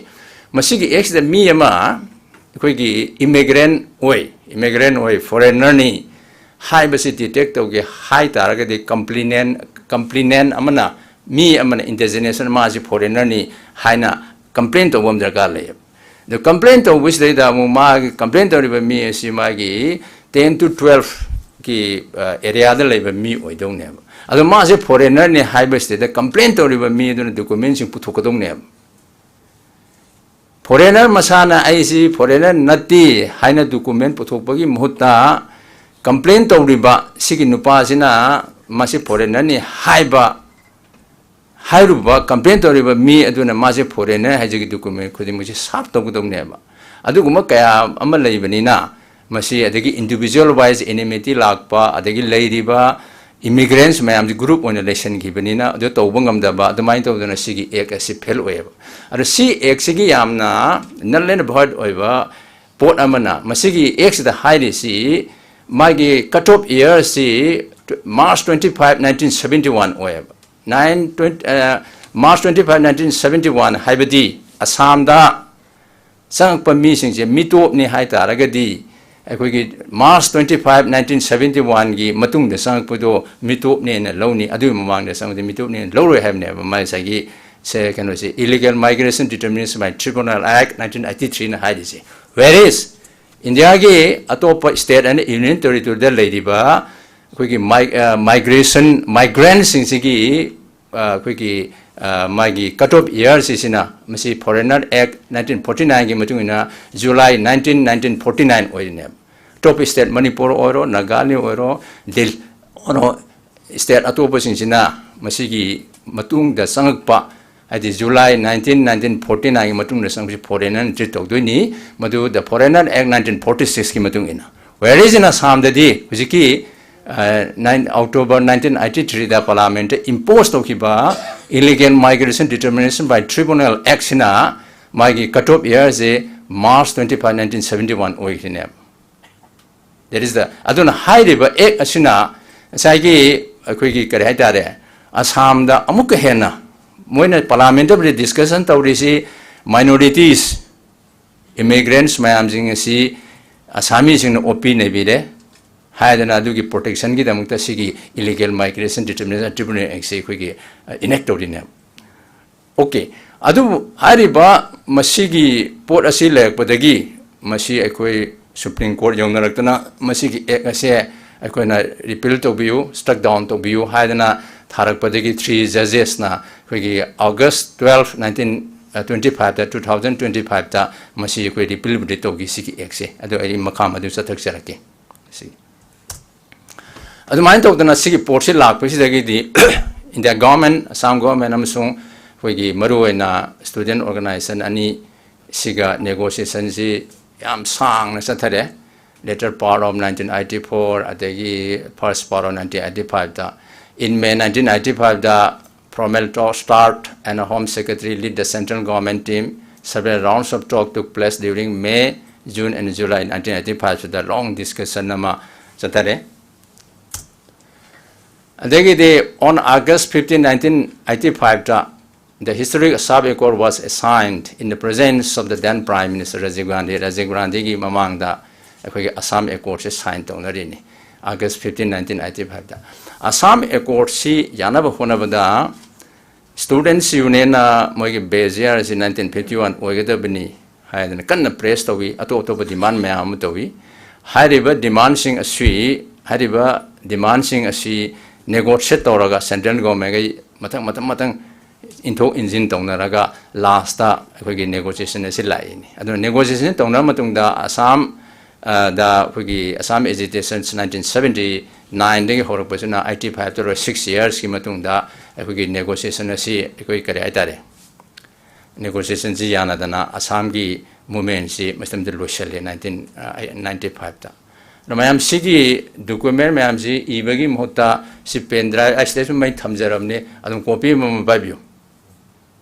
ꯃꯁꯤꯒꯤ ꯑꯦꯛꯁꯤꯗ ꯃꯤ ꯑꯃ ꯑꯩꯈꯣꯏꯒꯤ immigrant ꯑꯣꯏ, immigrant ꯑꯣꯏ, foreignerꯅꯤ ꯍꯥꯏꯕꯁꯤ detect ꯇꯧꯒꯦ ꯍꯥꯏ ꯇꯥꯔꯒꯗꯤ, complainant, complainant ꯑꯃꯅ, ꯃꯤ ꯑꯃꯅ indigenous ꯃꯥꯁꯤ foreignerꯅꯤ ꯍꯥꯏꯅ complain ꯇꯧꯕ ꯑꯃ ꯗꯔꯀꯥꯔ ꯂꯩꯌꯦꯕ꯫ ꯑꯗꯨ complain ꯇꯧꯕꯁꯤꯗꯩꯗ ꯑꯃꯨꯛ ꯃꯥꯒꯤ complain ꯇꯧꯔꯤꯕ ꯃꯤ ꯑꯁꯤ ꯃꯥꯒꯤ ten to twelve ꯀꯤ ꯑꯦꯔꯤꯌꯥꯗ ꯂꯩꯕ ꯃꯤ ꯑꯣꯏꯗꯧꯅꯦꯕ꯫ ꯑꯗꯣ ꯃꯥꯁꯦ foreignerꯅꯤ ꯍꯥꯏꯕꯁꯤꯗ complain ꯇꯧꯔꯤꯕ ꯃꯤ ꯑꯗꯨꯅ documentꯁꯤꯡ ꯄꯨꯊꯣꯛꯀꯗꯧꯅꯦꯕ꯫ Foreigner ꯃꯁꯥꯅ "ꯑꯩꯁꯤ foreigner ꯅꯠꯇꯦ" ꯍꯥꯏꯅ document ꯄꯨꯊꯣꯛꯄꯒꯤ ꯃꯍꯨꯠꯇ, complain ꯇꯧꯔꯤꯕ ꯁꯤꯒꯤ ꯅꯨꯄꯥꯁꯤꯅ ꯃꯁꯤ foreignerꯅꯤ ꯍꯥꯏꯕ, ꯍꯥꯏꯔꯨꯕ, complain ꯇꯧꯔꯤꯕ ꯃꯤ ꯑꯗꯨꯅ ꯃꯥꯁꯦ foreigner ꯍꯥꯏꯖꯒꯤ document ꯈꯨꯗꯤꯡꯃꯛꯁꯦ serve ꯇꯧꯒꯗꯧꯅꯦꯕ꯫ ꯑꯗꯨꯒꯨꯝꯕ ꯀꯌꯥ ꯑꯃ ꯂꯩꯕꯅꯤꯅ, ꯃꯁꯤ ꯑꯗꯒꯤ individual wise enmity ꯂꯥꯛꯄ, ꯑꯗꯒꯤ ꯂꯩꯔꯤꯕ immigrants ꯃꯌꯥꯝꯁꯤ group ꯑꯣꯏꯅ ꯂꯩꯁꯟꯈꯤꯕꯅꯤꯅ ꯑꯗꯨ ꯇꯧꯕ ꯉꯝꯗꯕ, ꯑꯗꯨꯃꯥꯏꯅ ꯇꯧꯗꯅ ꯁꯤꯒꯤ act ꯑꯁꯤ fail ꯑꯣꯏꯌꯦꯕ꯫ ꯑꯗꯣ ꯁꯤ actꯁꯤꯒꯤ ꯌꯥꯝꯅ null and void ꯑꯣꯏꯕ ꯄꯣꯠ ꯑꯃꯅ, ꯃꯁꯤꯒꯤ actꯁꯤꯗ ꯍꯥꯏꯔꯤꯁꯤ ꯃꯥꯒꯤ cut off yearꯁꯤ March twenty five, nineteen seventy one ꯑꯣꯏꯌꯦꯕ꯫ Nine twenty, ꯑ, March twenty five, nineteen seventy one ꯍꯥꯏꯕꯗꯤ ꯑꯁꯥꯝꯗ ꯆꯪꯉꯛꯄ ꯃꯤꯁꯤꯡꯁꯦ ꯃꯤꯇꯣꯞꯅꯤ ꯍꯥꯏ ꯇꯥꯔꯒꯗꯤ, ꯑꯩꯈꯣꯏꯒꯤ March twenty five, nineteen seventy oneꯒꯤ ꯃꯇꯨꯡꯗ ꯆꯪꯉꯛꯄꯗꯣ ꯃꯤꯇꯣꯞꯅꯦꯅ ꯂꯧꯅꯤ, ꯑꯗꯨꯒꯤ ꯃꯃꯥꯡꯗ ꯆꯪꯉꯛꯄꯗꯤ ꯃꯤꯇꯣꯞꯅꯦꯅ ꯂꯧꯔꯣꯏ ꯍꯥꯏꯕꯅꯦꯕ꯫ ꯃꯥ ꯉꯁꯥꯏꯒꯤ ꯁꯦ, ꯀꯩꯅꯣꯁꯦ, Illegal Migration Determination by Tribunal Act nineteen eighty threeꯅ ꯍꯥꯏꯔꯤꯁꯦ꯫ Whereas ꯏꯟꯗꯤꯌꯥꯒꯤ ꯑꯇꯣꯞꯄ state ꯑꯅ union territoryꯗ ꯂꯩꯔꯤꯕ ꯑꯩꯈꯣꯏꯒꯤ ꯃꯥꯏ-, ꯑ, migration, migrantꯁꯤꯡꯁꯤꯒꯤ, ꯑ, ꯑꯩꯈꯣꯏꯒꯤ, ꯑ, ꯃꯥꯒꯤ cut off yearꯁꯤꯁꯤꯅ ꯃꯁꯤ Foreigner Act nineteen forty nineꯒꯤ ꯃꯇꯨꯡ ꯏꯟꯅ July nineteen, nineteen forty nine ꯑꯣꯏꯔꯤꯅꯦꯕ꯫ ꯑꯇꯣꯞꯄ state, ꯃꯅꯤꯄꯨꯔ ꯑꯣꯏꯔꯣ, ꯅꯥꯒꯥꯂꯦꯟ ꯑꯣꯏꯔꯣ, ꯗꯤꯜ-, ꯑꯣꯏꯔꯣ, state ꯑꯇꯣꯞꯄꯁꯤꯡꯁꯤꯅ ꯃꯁꯤꯒꯤ ꯃꯇꯨꯡꯗ ꯆꯪꯉꯛꯄ, ꯍꯥꯏꯗꯤ July nineteen, nineteen forty nineꯒꯤ ꯃꯇꯨꯡꯗ ꯆꯪꯕꯁꯤ foreignerꯅ treat ꯇꯧꯗꯣꯏꯅꯤ, ꯃꯗꯨ the Foreigner Act nineteen forty sixꯀꯤ ꯃꯇꯨꯡ ꯏꯟꯅ꯫ Whereas in ꯑꯁꯥꯝꯗꯗꯤ ꯍꯧꯖꯤꯛꯀꯤ, ꯑ, nine, October nineteen eighty threeꯗ parliamentꯇ impose ꯇꯧꯈꯤꯕ Illegal Migration Determination by Tribunal Actꯁꯤꯅ ꯃꯥꯒꯤ cut off yearꯁꯦ March twenty five, nineteen seventy one ꯑꯣꯏꯈꯤꯅꯦꯕ꯫ That is the, ꯑꯗꯨꯅ ꯍꯥꯏꯔꯤꯕ act ꯑꯁꯤꯅ ꯉꯁꯥꯏꯒꯤ ꯑꯩꯈꯣꯏꯒꯤ ꯀꯔꯤ ꯍꯥꯏꯇꯥꯔꯦ, ꯑꯁꯥꯝꯗ ꯑꯃꯨꯛꯀ ꯍꯦꯟꯅ ꯃꯣꯏꯅ parliamentꯇꯕꯨꯗꯤ discussion ꯇꯧꯔꯤꯁꯤ, Minorities, immigrants ꯃꯌꯥꯝꯁꯤꯡ ꯑꯁꯤ ꯑꯁꯥꯃꯤꯁꯤꯡꯅ ꯑꯣꯠꯄꯤ ꯅꯩꯕꯤꯔꯦ ꯍꯥꯏꯗꯅ ꯑꯗꯨꯒꯤ ꯄ꯭ꯔꯣꯇꯦꯛꯁꯟꯒꯤꯗꯃꯛꯇ ꯁꯤꯒꯤ Illegal Migration Determination Tribunal Act ꯁꯤ ꯑꯩꯈꯣꯏꯒꯤ ꯏꯅꯦꯛ ꯇꯧꯔꯤꯅꯦꯕ꯫ ꯑꯣꯀꯦ, ꯑꯗꯨꯕꯨ ꯍꯥꯏꯔꯤꯕ ꯃꯁꯤꯒꯤ ꯄꯣꯠ ꯑꯁꯤ ꯂꯩꯔꯛꯄꯗꯒꯤ ꯃꯁꯤ ꯑꯩꯈꯣꯏ ꯁꯨꯄ꯭ꯔꯤꯝ ꯀꯣꯔꯠ ꯌꯧꯅꯔꯛꯇꯅ ꯃꯁꯤꯒꯤ ꯑꯦꯛ ꯑꯁꯦ ꯑꯩꯈꯣꯏꯅ ꯔꯤꯄꯤꯜ ꯇꯧꯕꯤꯌꯨ, ꯁ꯭ꯇ꯭ꯔꯛ ꯗꯥꯎꯟ ꯇꯧꯕꯤꯌꯨ ꯍꯥꯏꯗꯅ ꯊꯥꯔꯛꯄꯗꯒꯤ ꯊ꯭ꯔꯤ ꯖꯖꯦꯁꯅ ꯑꯩꯈꯣꯏꯒꯤ ꯑꯣꯒꯁ ꯇ꯭ꯋꯦꯜꯐ, ꯅꯥꯏꯟꯇꯤꯟ ꯇ꯭ꯋꯦꯟꯇꯤ ꯐꯥꯏꯚꯇ, ꯇꯨ ꯊꯥꯎꯖꯟ ꯇ꯭ꯋꯦꯟꯇꯤ ꯐꯥꯏꯚꯇ ꯃꯁꯤ ꯑꯩꯈꯣꯏ ꯔꯤꯄꯤꯜꯕꯨꯗꯤ ꯇꯧꯈꯤ ꯁꯤꯒꯤ ꯑꯦꯛꯁꯦ꯫ ꯑꯗꯣ ꯑꯩ ꯃꯈꯥ ꯃꯗꯨ ꯆꯠꯊꯖꯔꯛꯀꯦ꯫ ꯁꯤ ꯑꯗꯨꯃꯥꯏꯅ ꯇꯧꯗꯅ ꯁꯤꯒꯤ ꯄꯣꯠꯁꯤ ꯂꯥꯛꯄꯁꯤꯗꯒꯤꯗꯤ ꯏꯟꯗꯤꯌꯥ ꯒꯣꯔꯃꯦꯟ, ꯑꯁꯥꯝ ꯒꯣꯔꯃꯦꯟ ꯑꯃꯁꯨꯡ ꯑꯩꯈꯣꯏꯒꯤ ꯃꯔꯨꯑꯣꯏꯅ ꯁ꯭ꯇꯨꯗꯦꯟ ꯑꯣꯔꯒꯅꯥꯏꯖꯦꯁꯟ ꯑꯅꯤ ꯁꯤꯒ ꯅꯦꯒꯣꯁꯤꯌꯦꯁꯟꯁꯤ ꯌꯥꯝ ꯁꯥꯡꯅ ꯆꯠꯊꯔꯦ꯫ Later part of nineteen eighty four, ꯑꯗꯒꯤ first part of nineteen eighty fiveꯇ꯫ In May nineteen eighty fiveꯇ, formal talk start and Home Secretary lead the central government team. Several rounds of talk took place during May, June and July nineteen eighty five ꯁꯤꯗ long discussion ꯑꯃ ꯆꯠꯊꯔꯦ꯫ ꯑꯗꯒꯤꯗꯤ on August fifteen, nineteen eighty fiveꯇ, the historic Assam Accord was signed in the presence of the then Prime Minister Rajiv Gandhi. Rajiv ꯒꯥꯟꯙꯤꯒꯤ ꯃꯃꯥꯡꯗ ꯑꯩꯈꯣꯏꯒꯤ Assam ꯑꯦꯀꯣꯔꯗꯁꯦ sign ꯇꯧꯅꯔꯤꯅꯤ, ꯑꯥꯒꯁ fifteen, nineteen eighty ꯐꯥꯏꯚꯇ꯫ ꯑꯁꯥꯝ ꯑꯦꯀꯣꯔꯗꯁꯤ ꯌꯥꯅꯕ ꯍꯣꯠꯅꯕꯗ ꯁ꯭ꯇꯨꯗꯦꯟꯠꯁ ꯌꯨꯅꯤꯌꯟꯅ ꯃꯣꯏꯒꯤ ꯕꯦꯖꯤꯌꯥꯔꯁꯤ ꯅꯥꯏꯟꯇꯤꯟ ꯐꯤꯐꯇꯤ ꯋꯥꯟ ꯑꯣꯏꯒꯗꯕꯅꯤ ꯍꯥꯏꯗꯅ ꯀꯟꯅ ꯄ꯭ꯔꯦꯁ ꯇꯧꯏ, ꯑꯇꯣꯞ ꯑꯇꯣꯞꯄ ꯗꯤꯃꯥꯟ ꯃꯌꯥꯝ ꯑꯃ ꯇꯧꯏ꯫ ꯍꯥꯏꯔꯤꯕ ꯗꯤꯃꯥꯟꯁꯤꯡ ꯑꯁꯤ, ꯍꯥꯏꯔꯤꯕ ꯗꯤꯃꯥꯟꯁꯤꯡ ꯑꯁꯤ ꯅꯦꯒꯣꯁꯤꯌꯦꯠ ꯇꯧꯔꯒ ꯁꯦꯟꯇ꯭ꯔꯦꯜ ꯒꯣꯔꯃꯦꯟꯒ ꯃꯊꯪ, ꯃꯊꯪ, ꯃꯊꯪ ꯏꯟꯊꯣꯛ ꯏꯟꯁꯤꯟ ꯇꯧꯅꯔꯒ ꯂꯥꯁꯇ ꯑꯩꯈꯣꯏꯒꯤ ꯅꯦꯒꯣꯁꯤꯌꯦꯁꯟ ꯑꯁꯤ ꯂꯥꯛꯏꯅꯤ꯫ ꯑꯗꯨꯅ ꯅꯦꯒꯣꯁꯤꯌꯦꯁꯟ ꯇꯧꯅꯔ ꯃꯇꯨꯡꯗ ꯑꯁꯥꯝ, ꯑ, ꯗ ꯑꯩꯈꯣꯏꯒꯤ ꯑꯁꯥꯝ ꯑꯦꯖꯤꯇꯦꯁꯟꯁ ꯅꯥꯏꯟꯇꯤꯟ ꯁꯕꯦꯟꯇꯤ ꯅꯥꯏꯟꯗꯒꯤ ꯍꯧꯔꯛꯄꯁꯤꯅ ꯑꯩꯠꯇꯤ ꯐꯥꯏꯚꯇ ꯂꯣꯏ, ꯁꯤꯛꯁ ꯌꯔꯁꯀꯤ ꯃꯇꯨꯡꯗ ꯑꯩꯈꯣꯏꯒꯤ ꯅꯦꯒꯣꯁꯤꯌꯦꯁꯟ ꯑꯁꯤ ꯑꯩꯈꯣꯏ ꯀꯔꯤ ꯍꯥꯏꯇꯥꯔꯦ, ꯅꯦꯒꯣꯁꯤꯌꯦꯁꯟꯁꯤ ꯌꯥꯅꯗꯅ ꯑꯁꯥꯝꯒꯤ ꯃꯨꯞꯃꯦꯟꯁꯤ ꯃꯇꯝꯗ ꯂꯣꯏꯁꯤꯜꯂꯦ, ꯅꯥꯏꯟꯇꯤꯟ, ꯑ, ꯅꯥꯏꯟꯇꯤ ꯐꯥꯏꯚꯇ꯫ ꯑꯗꯣ ꯃꯌꯥꯝ ꯁꯤꯒꯤ ꯗꯣꯀꯨꯃꯦꯟ ꯃꯌꯥꯝꯁꯤ ꯏꯕꯒꯤ ꯃꯍꯨꯠꯇ ꯁꯤ ꯄꯦꯟ ꯗ꯭ꯔꯥꯏꯚ ꯑꯁꯤꯗꯁꯨ ꯃꯩ ꯊꯝꯖꯔꯕꯅꯤ, ꯑꯗꯨꯝ ꯀꯣꯄꯤ ꯑꯃꯃꯝ ꯄꯥꯏꯕꯤꯌꯨ꯫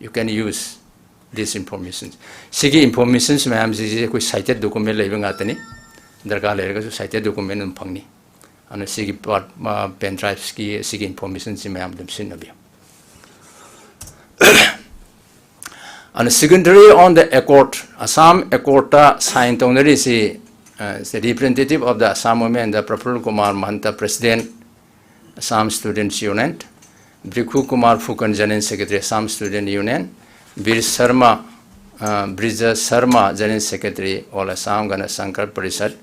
You can use this information. ꯁꯤꯒꯤ ꯏꯟꯐꯣꯔꯃꯦꯁꯟꯁ ꯃꯌꯥꯝꯁꯤꯁꯦ ꯑꯩꯈꯣꯏ ꯁꯥꯏꯇꯦꯠ ꯗꯣꯀꯨꯃꯦꯟ ꯂꯩꯕ ꯉꯥꯛꯇꯅꯤ꯫ ꯗꯔꯀꯥꯔ ꯂꯩꯔꯒꯁꯨ ꯁꯥꯏꯇꯦꯠ ꯗꯣꯀꯨꯃꯦꯟ ꯑꯗꯨꯝ ꯐꯪꯅꯤ꯫ ꯑꯗꯨꯅ ꯁꯤꯒꯤ ꯄꯥꯔꯠ, ꯑ, ꯄꯦꯟ ꯗ꯭ꯔꯥꯏꯚꯁꯀꯤ ꯁꯤꯒꯤ ꯏꯟꯐꯣꯔꯃꯦꯁꯟꯁꯤ ꯃꯌꯥꯝ ꯑꯗꯨꯝ ꯁꯤꯖꯤꯟꯅꯕꯤꯌꯨ꯫ And signatory on the accord, Assam Accord ꯇ sign ꯇꯧꯅꯔꯤꯁꯤ, uh, the representative of the Assam Women, the Praful Kumar Mahanta, President, Assam Students Union, Bhrigu Kumar Phukan, General Secretary, Assam Student Union, Bir Sharma, uh, Brija Sharma, General Secretary, All Assam Gana Shankar Parishad,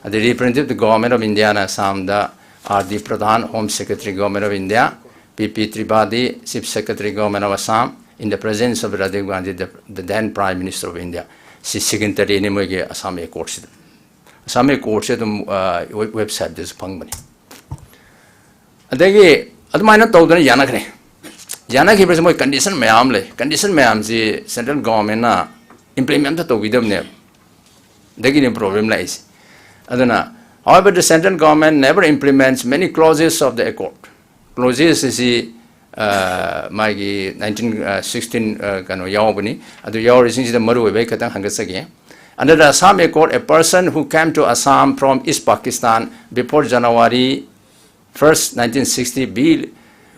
and the representative of the Government of India ꯅ Assam the, R D Pradhan, Home Secretary, Government of India, P P Tripathi, Chief Secretary, Government of Assam, in the presence of Rajiv Gandhi, the, the then Prime Minister of India. ꯁꯤ signatory ꯅꯤ ꯃꯣꯏꯒꯤ Assam Accord ꯁꯤꯗ꯫ Assam Accord ꯁꯦ ꯑꯗꯨꯝ, ꯑ, web-, website ꯇꯁꯨ ꯐꯪꯕꯅꯤ꯫ ꯑꯗꯒꯤ ꯑꯗꯨꯃꯥꯏꯅ ꯇꯧꯗꯅ ꯌꯥꯅꯈ꯭ꯔꯦ꯫ ꯌꯥꯅꯈꯤꯕꯁꯦ ꯃꯣꯏ condition ꯃꯌꯥꯝ ꯑꯃ ꯂꯩ꯫ Condition ꯃꯌꯥꯝꯁꯤ central government ꯅ implement ꯑꯝꯇ ꯇꯧꯕꯤꯗꯕꯅꯦꯕ꯫ ꯑꯗꯒꯤꯅꯦ problem ꯂꯥꯛꯏꯁꯦ꯫ ꯑꯗꯨꯅ, however, the central government never implements many clauses of the accord. Clauses ꯑꯁꯤ, ꯑ, ꯃꯥꯒꯤ nineteen, ꯑ, sixteen, ꯑ, ꯀꯩꯅꯣ ꯌꯥꯎꯕꯅꯤ꯫ ꯑꯗꯨ ꯌꯥꯎꯔꯤꯁꯤꯡꯁꯤꯗ ꯃꯔꯨ ꯑꯣꯏꯕ ꯑꯩ ꯈꯤꯇꯪ ꯍꯪꯒꯠꯆꯒꯦ꯫ Under the Assam Accord, a person who came to Assam from East Pakistan before January first, nineteen sixty, be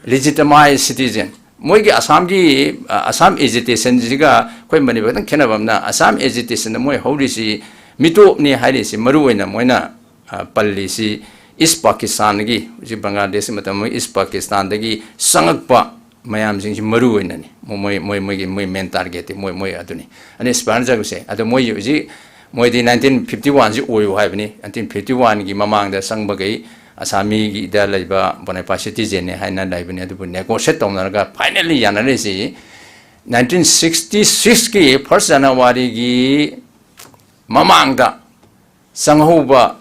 legitimized citizen. ꯃꯣꯏꯒꯤ ꯑꯁꯥꯝꯒꯤ, ꯑ, Assam agitation ꯁꯤꯒ ꯑꯩꯈꯣꯏ ꯃꯅꯤꯄꯨꯔ ꯈꯤꯇꯪ ꯈꯦꯠꯅꯕ ꯑꯃꯅ, Assam agitation ꯗ ꯃꯣꯏ ꯍꯧꯔꯤꯁꯤ ꯃꯤꯇꯣꯞꯅꯤ ꯍꯥꯏꯔꯤꯁꯤ, ꯃꯔꯨ ꯑꯣꯏꯅ ꯃꯣꯏꯅ, ꯑ, ꯄꯜꯂꯤꯁꯤ East Pakistan ꯗꯒꯤ, ꯍꯧꯖꯤꯛ ꯕꯪꯒ꯭ꯂꯥꯗꯦꯁꯀꯤ ꯃꯇꯝ ꯑꯃ East Pakistan ꯗꯒꯤ ꯆꯪꯉꯛꯄ ꯃꯌꯥꯝꯁꯤꯡꯁꯤ ꯃꯔꯨ ꯑꯣꯏꯅꯅꯤ꯫ ꯃꯣꯏ, ꯃꯣꯏ, ꯃꯣꯏꯒꯤ, ꯃꯣꯏ main target ꯇꯤ ꯃꯣꯏ, ꯃꯣꯏ ꯑꯗꯨꯅꯤ꯫ ꯑꯅꯤ expire ꯆꯠꯈꯤꯕꯁꯦ꯫ ꯑꯗꯣ ꯃꯣꯏ ꯍꯧꯖꯤꯛ, ꯃꯣꯏꯗꯤ nineteen fifty one ꯁꯤ ꯑꯣꯏꯌꯨ ꯍꯥꯏꯕꯅꯤ꯫ Nineteen fifty one ꯒꯤ ꯃꯃꯥꯡꯗ ꯆꯪꯕꯈꯩ ꯑꯁꯥꯃꯤꯒꯤꯗ ꯂꯩꯕ bona fide citizen ꯅꯤ ꯍꯥꯏꯅ ꯂꯩꯕꯅꯤ꯫ ꯑꯗꯨꯕꯨ negotiate ꯇꯧꯅꯔꯒ finally ꯌꯥꯅꯔꯤꯁꯤ nineteen sixty six ꯀꯤ first January ꯒꯤ ꯃꯃꯥꯡꯗ ꯆꯪꯍꯧꯕ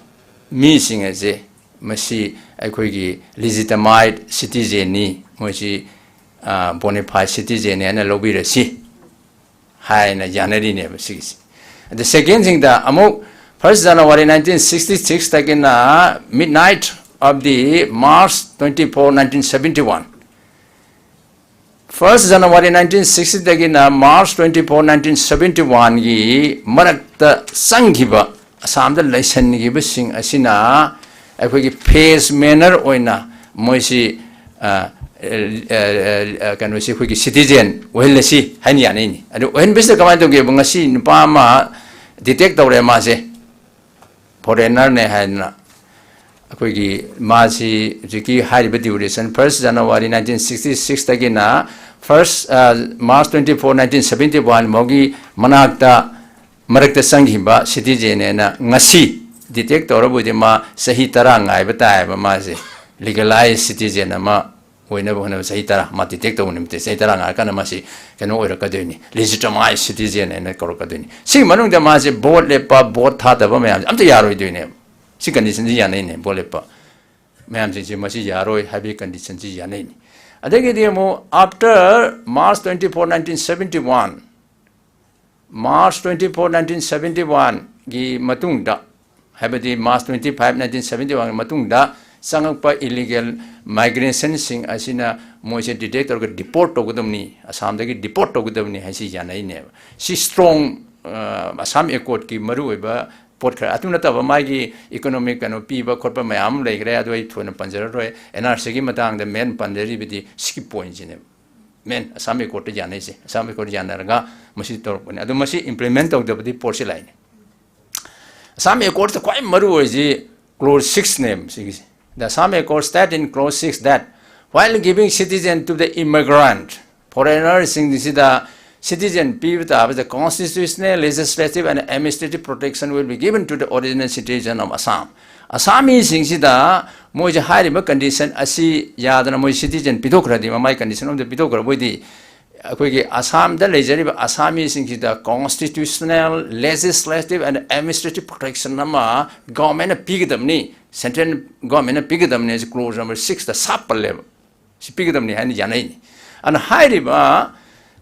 ꯃꯤꯁꯤꯡ ꯑꯁꯦ ꯃꯁꯤ ꯑꯩꯈꯣꯏꯒꯤ legitimate citizen ꯅꯤ, ꯃꯣꯏꯁꯤ, ꯑ, bona fide citizen ꯅꯤ ꯍꯥꯏꯅ ꯂꯧꯕꯤꯔꯁꯤ ꯍꯥꯏꯅ ꯌꯥꯅꯔꯤꯅꯦꯕ ꯁꯤꯒꯤꯁꯤ꯫ ꯑꯗ second ꯁꯤꯡꯗ ꯑꯃꯨꯛ first January nineteen sixty six ꯇꯒꯤꯅ midnight of the March twenty four, nineteen seventy one, first January nineteen sixty ꯗꯒꯤꯅ March twenty four, nineteen seventy one ꯒꯤ ꯃꯔꯛꯇ ꯆꯪꯈꯤꯕ, ꯑꯁꯥꯝꯗ ꯂꯩꯁꯟꯈꯤꯕꯁꯤꯡ ꯑꯁꯤꯅ ꯑꯩꯈꯣꯏꯒꯤ phase manner ꯑꯣꯏꯅ ꯃꯣꯏꯁꯤ, ꯑ, ꯀꯩꯅꯣꯁꯤ ꯑꯩꯈꯣꯏꯒꯤ ꯁꯤꯇꯤꯖꯦꯟ ꯑꯣꯏꯍꯜꯂꯁꯤ ꯍꯥꯏꯅ ꯌꯥꯅꯩꯅꯤ꯫ ꯑꯗꯨ ꯑꯣꯏꯍꯟꯕꯁꯤꯗ ꯀꯃꯥꯏꯅ ꯇꯧꯒꯦꯕ? ꯉꯁꯤ ꯅꯨꯄꯥ ꯑꯃ ꯗꯤꯇꯦꯛ ꯇꯧꯔꯦ, ꯃꯥꯁꯦ ꯐꯣꯔꯦꯟꯅꯔꯅꯦ ꯍꯥꯏꯗꯅ꯫ ꯑꯩꯈꯣꯏꯒꯤ ꯃꯥꯁꯤ ꯍꯧꯖꯤꯛꯀꯤ ꯍꯥꯏꯔꯤꯕ duration, first January nineteen sixty ꯁꯤꯛꯁꯇꯒꯤꯅ first March twenty four nineteen seventy one ꯐꯥꯎꯒꯤ ꯃꯅꯥꯛꯇ, ꯃꯔꯛꯇ ꯆꯪꯈꯤꯕ ꯁꯤꯇꯤꯖꯦꯟꯅꯦꯅ ꯉꯁꯤ ꯗꯤꯇꯦꯛ ꯇꯧꯔꯕꯨꯗꯤ ꯃꯥ ꯆꯍꯤ ꯇꯔꯥ ꯉꯥꯏꯕ ꯇꯥꯏꯌꯦꯕ꯫ ꯃꯥꯁꯦ ꯂꯤꯒꯦꯂꯥꯏꯖ ꯁꯤꯇꯤꯖꯦꯟ ꯑꯃ ꯑꯣꯏꯅꯕ ꯍꯣꯠꯅꯕ ꯆꯍꯤ ꯇꯔꯥ, ꯃꯥ ꯗꯤꯇꯦꯛ ꯇꯧꯕ ꯅꯨꯃꯤꯠꯇ ꯆꯍꯤ ꯇꯔꯥ ꯉꯥꯏꯔꯀꯥꯟꯗ ꯃꯥꯁꯤ ꯀꯩꯅꯣ ꯑꯣꯏꯔꯛꯀꯗꯣꯏꯅꯤ, ꯂꯤꯖꯤꯇꯃꯥꯏꯖ ꯁꯤꯇꯤꯖꯦꯟ ꯍꯥꯏꯅ ꯀꯧꯔꯛꯀꯗꯣꯏꯅꯤ꯫ ꯁꯤꯒꯤ ꯃꯅꯨꯡꯗ ꯃꯥꯁꯦ ꯚꯣꯠ ꯂꯦꯞꯄ, ꯚꯣꯠ ꯊꯥꯗꯕ ꯃꯌꯥꯝꯁꯦ ꯑꯝꯇ ꯌꯥꯔꯣꯏꯗꯣꯏꯅꯦꯕ꯫ ꯁꯤ ꯀꯟꯗꯤꯁꯟꯁꯤ ꯌꯥꯅꯩꯅꯦ, ꯚꯣꯠ ꯂꯦꯞꯄ ꯃꯌꯥꯝꯁꯤꯡꯁꯦ ꯃꯁꯤ ꯌꯥꯔꯣꯏ ꯍꯥꯏꯕꯒꯤ ꯀꯟꯗꯤꯁꯟꯁꯤ ꯌꯥꯅꯩꯅꯤ꯫ ꯑꯗꯒꯤꯗꯤ ꯑꯃꯨꯛ after March twenty four, nineteen seventy one, March twenty four, nineteen seventy one ꯒꯤ ꯃꯇꯨꯡꯗ, ꯍꯥꯏꯕꯗꯤ March twenty five, nineteen seventy one ꯒꯤ ꯃꯇꯨꯡꯗ ꯆꯪꯉꯛꯄ ꯏꯂꯤꯒꯦꯜ ꯃꯥꯏꯒ꯭ꯔꯦꯁꯟꯁꯤꯡ ꯑꯁꯤꯅ ꯃꯣꯏꯁꯦ ꯗꯤꯇꯦꯛ ꯇꯧꯔꯒ ꯗꯤꯄꯣꯔꯠ ꯇꯧꯒꯗꯕꯅꯤ, ꯑꯁꯥꯝꯗꯒꯤ ꯗꯤꯄꯣꯔꯠ ꯇꯧꯒꯗꯕꯅꯤ ꯍꯥꯏꯁꯤ ꯌꯥꯅꯩꯅꯦꯕ꯫ ꯁꯤ ꯁ꯭ꯇꯔꯣꯡ, ꯑ, ꯑꯁꯥꯝ ꯑꯦꯀꯣꯔꯗꯀꯤ ꯃꯔꯨꯑꯣꯏꯕ ꯄꯣꯠ ꯈꯔ, ꯑꯗꯨ ꯅꯠꯇꯕ ꯃꯥꯒꯤ ꯏꯀꯣꯅꯣꯃꯤꯛ ꯀꯩꯅꯣ ꯄꯤꯕ ꯈꯣꯠꯄ ꯃꯌꯥꯝ ꯑꯃ ꯂꯩꯈ꯭ꯔꯦ, ꯑꯗꯨ ꯑꯩ ꯊꯣꯏꯅ ꯄꯟꯖꯔꯔꯣꯏ꯫ ꯑꯦꯟ ꯑꯥꯔ ꯁꯤꯒꯤ ꯃꯇꯥꯡꯗ ꯃꯦꯟ ꯄꯟꯖꯔꯤꯕꯗꯤ ꯁꯤꯒꯤ ꯄꯣꯏꯟꯁꯤꯅꯦꯕ꯫ ꯃꯦꯟ ꯑꯁꯥꯝ ꯑꯦꯀꯣꯔꯗꯇ ꯌꯥꯅꯩꯁꯦ, ꯑꯁꯥꯝ ꯑꯦꯀꯣꯔꯗ ꯌꯥꯅꯔꯒ ꯃꯁꯤ ꯇꯧꯔꯛꯄꯅꯤ꯫ ꯑꯗꯨ ꯃꯁꯤ ꯏꯝꯄ꯭ꯂꯤꯃꯦꯟ ꯇꯧꯗꯕꯗꯤ ꯄꯣꯠꯁꯤ ꯂꯥꯛꯏꯅꯦ꯫ ꯑꯁꯥꯝ ꯑꯦꯀꯣꯔꯗꯇ ꯈ꯭ꯋꯥꯏ ꯃꯔꯨ ꯑꯣꯏꯔꯤꯁꯤ ꯀ꯭ꯂꯣꯖ ꯁꯤꯛꯁꯅꯦꯕ ꯁꯤꯒꯤꯁꯦ꯫ The Assam Accord state in clause six that while giving citizen to the immigrant, ꯐꯣꯔꯦꯅꯔꯁꯤꯡꯁꯤꯗ ꯁꯤꯇꯤꯖꯦꯟ ꯄꯤꯕ ꯇꯥꯕꯗ constitutional, legislative and administrative protection will be given to the original citizen of Assam. ꯑꯁꯥꯃꯤꯁꯤꯡꯁꯤꯗ ꯃꯣꯏꯁꯦ ꯍꯥꯏꯔꯤꯕ ꯀꯟꯗꯤꯁꯟ ꯑꯁꯤ ꯌꯥꯗꯅ ꯃꯣꯏ citizen ꯄꯤꯊꯣꯛꯈ꯭ꯔꯗꯤ, ꯃꯃꯥꯏ condition ꯑꯃꯗ ꯄꯤꯊꯣꯛꯈ꯭ꯔꯕꯣꯏꯗꯤ, ꯑꯩꯈꯣꯏꯒꯤ ꯑꯁꯥꯝꯗ ꯂꯩꯖꯔꯤꯕ ꯑꯁꯥꯃꯤꯁꯤꯡꯁꯤꯗ constitutional, legislative and administrative protection ꯑꯃ ꯒꯣꯔꯃꯦꯟꯅ ꯄꯤꯒꯗꯕꯅꯤ, ꯁꯦꯟꯇ꯭ꯔꯦꯜ ꯒꯣꯔꯃꯦꯟꯅ ꯄꯤꯒꯗꯕꯅꯤ ꯍꯥꯏꯁꯦ ꯀ꯭ꯂꯣꯖ ꯅꯝꯕꯔ ꯁꯤꯛꯁꯇ ꯁꯥꯞ ꯄꯜꯂꯦꯕ꯫ ꯁꯤ ꯄꯤꯒꯗꯕꯅꯤ ꯍꯥꯏꯅ ꯌꯥꯅꯩꯅꯤ꯫ ꯑꯗꯨꯅ ꯍꯥꯏꯔꯤꯕ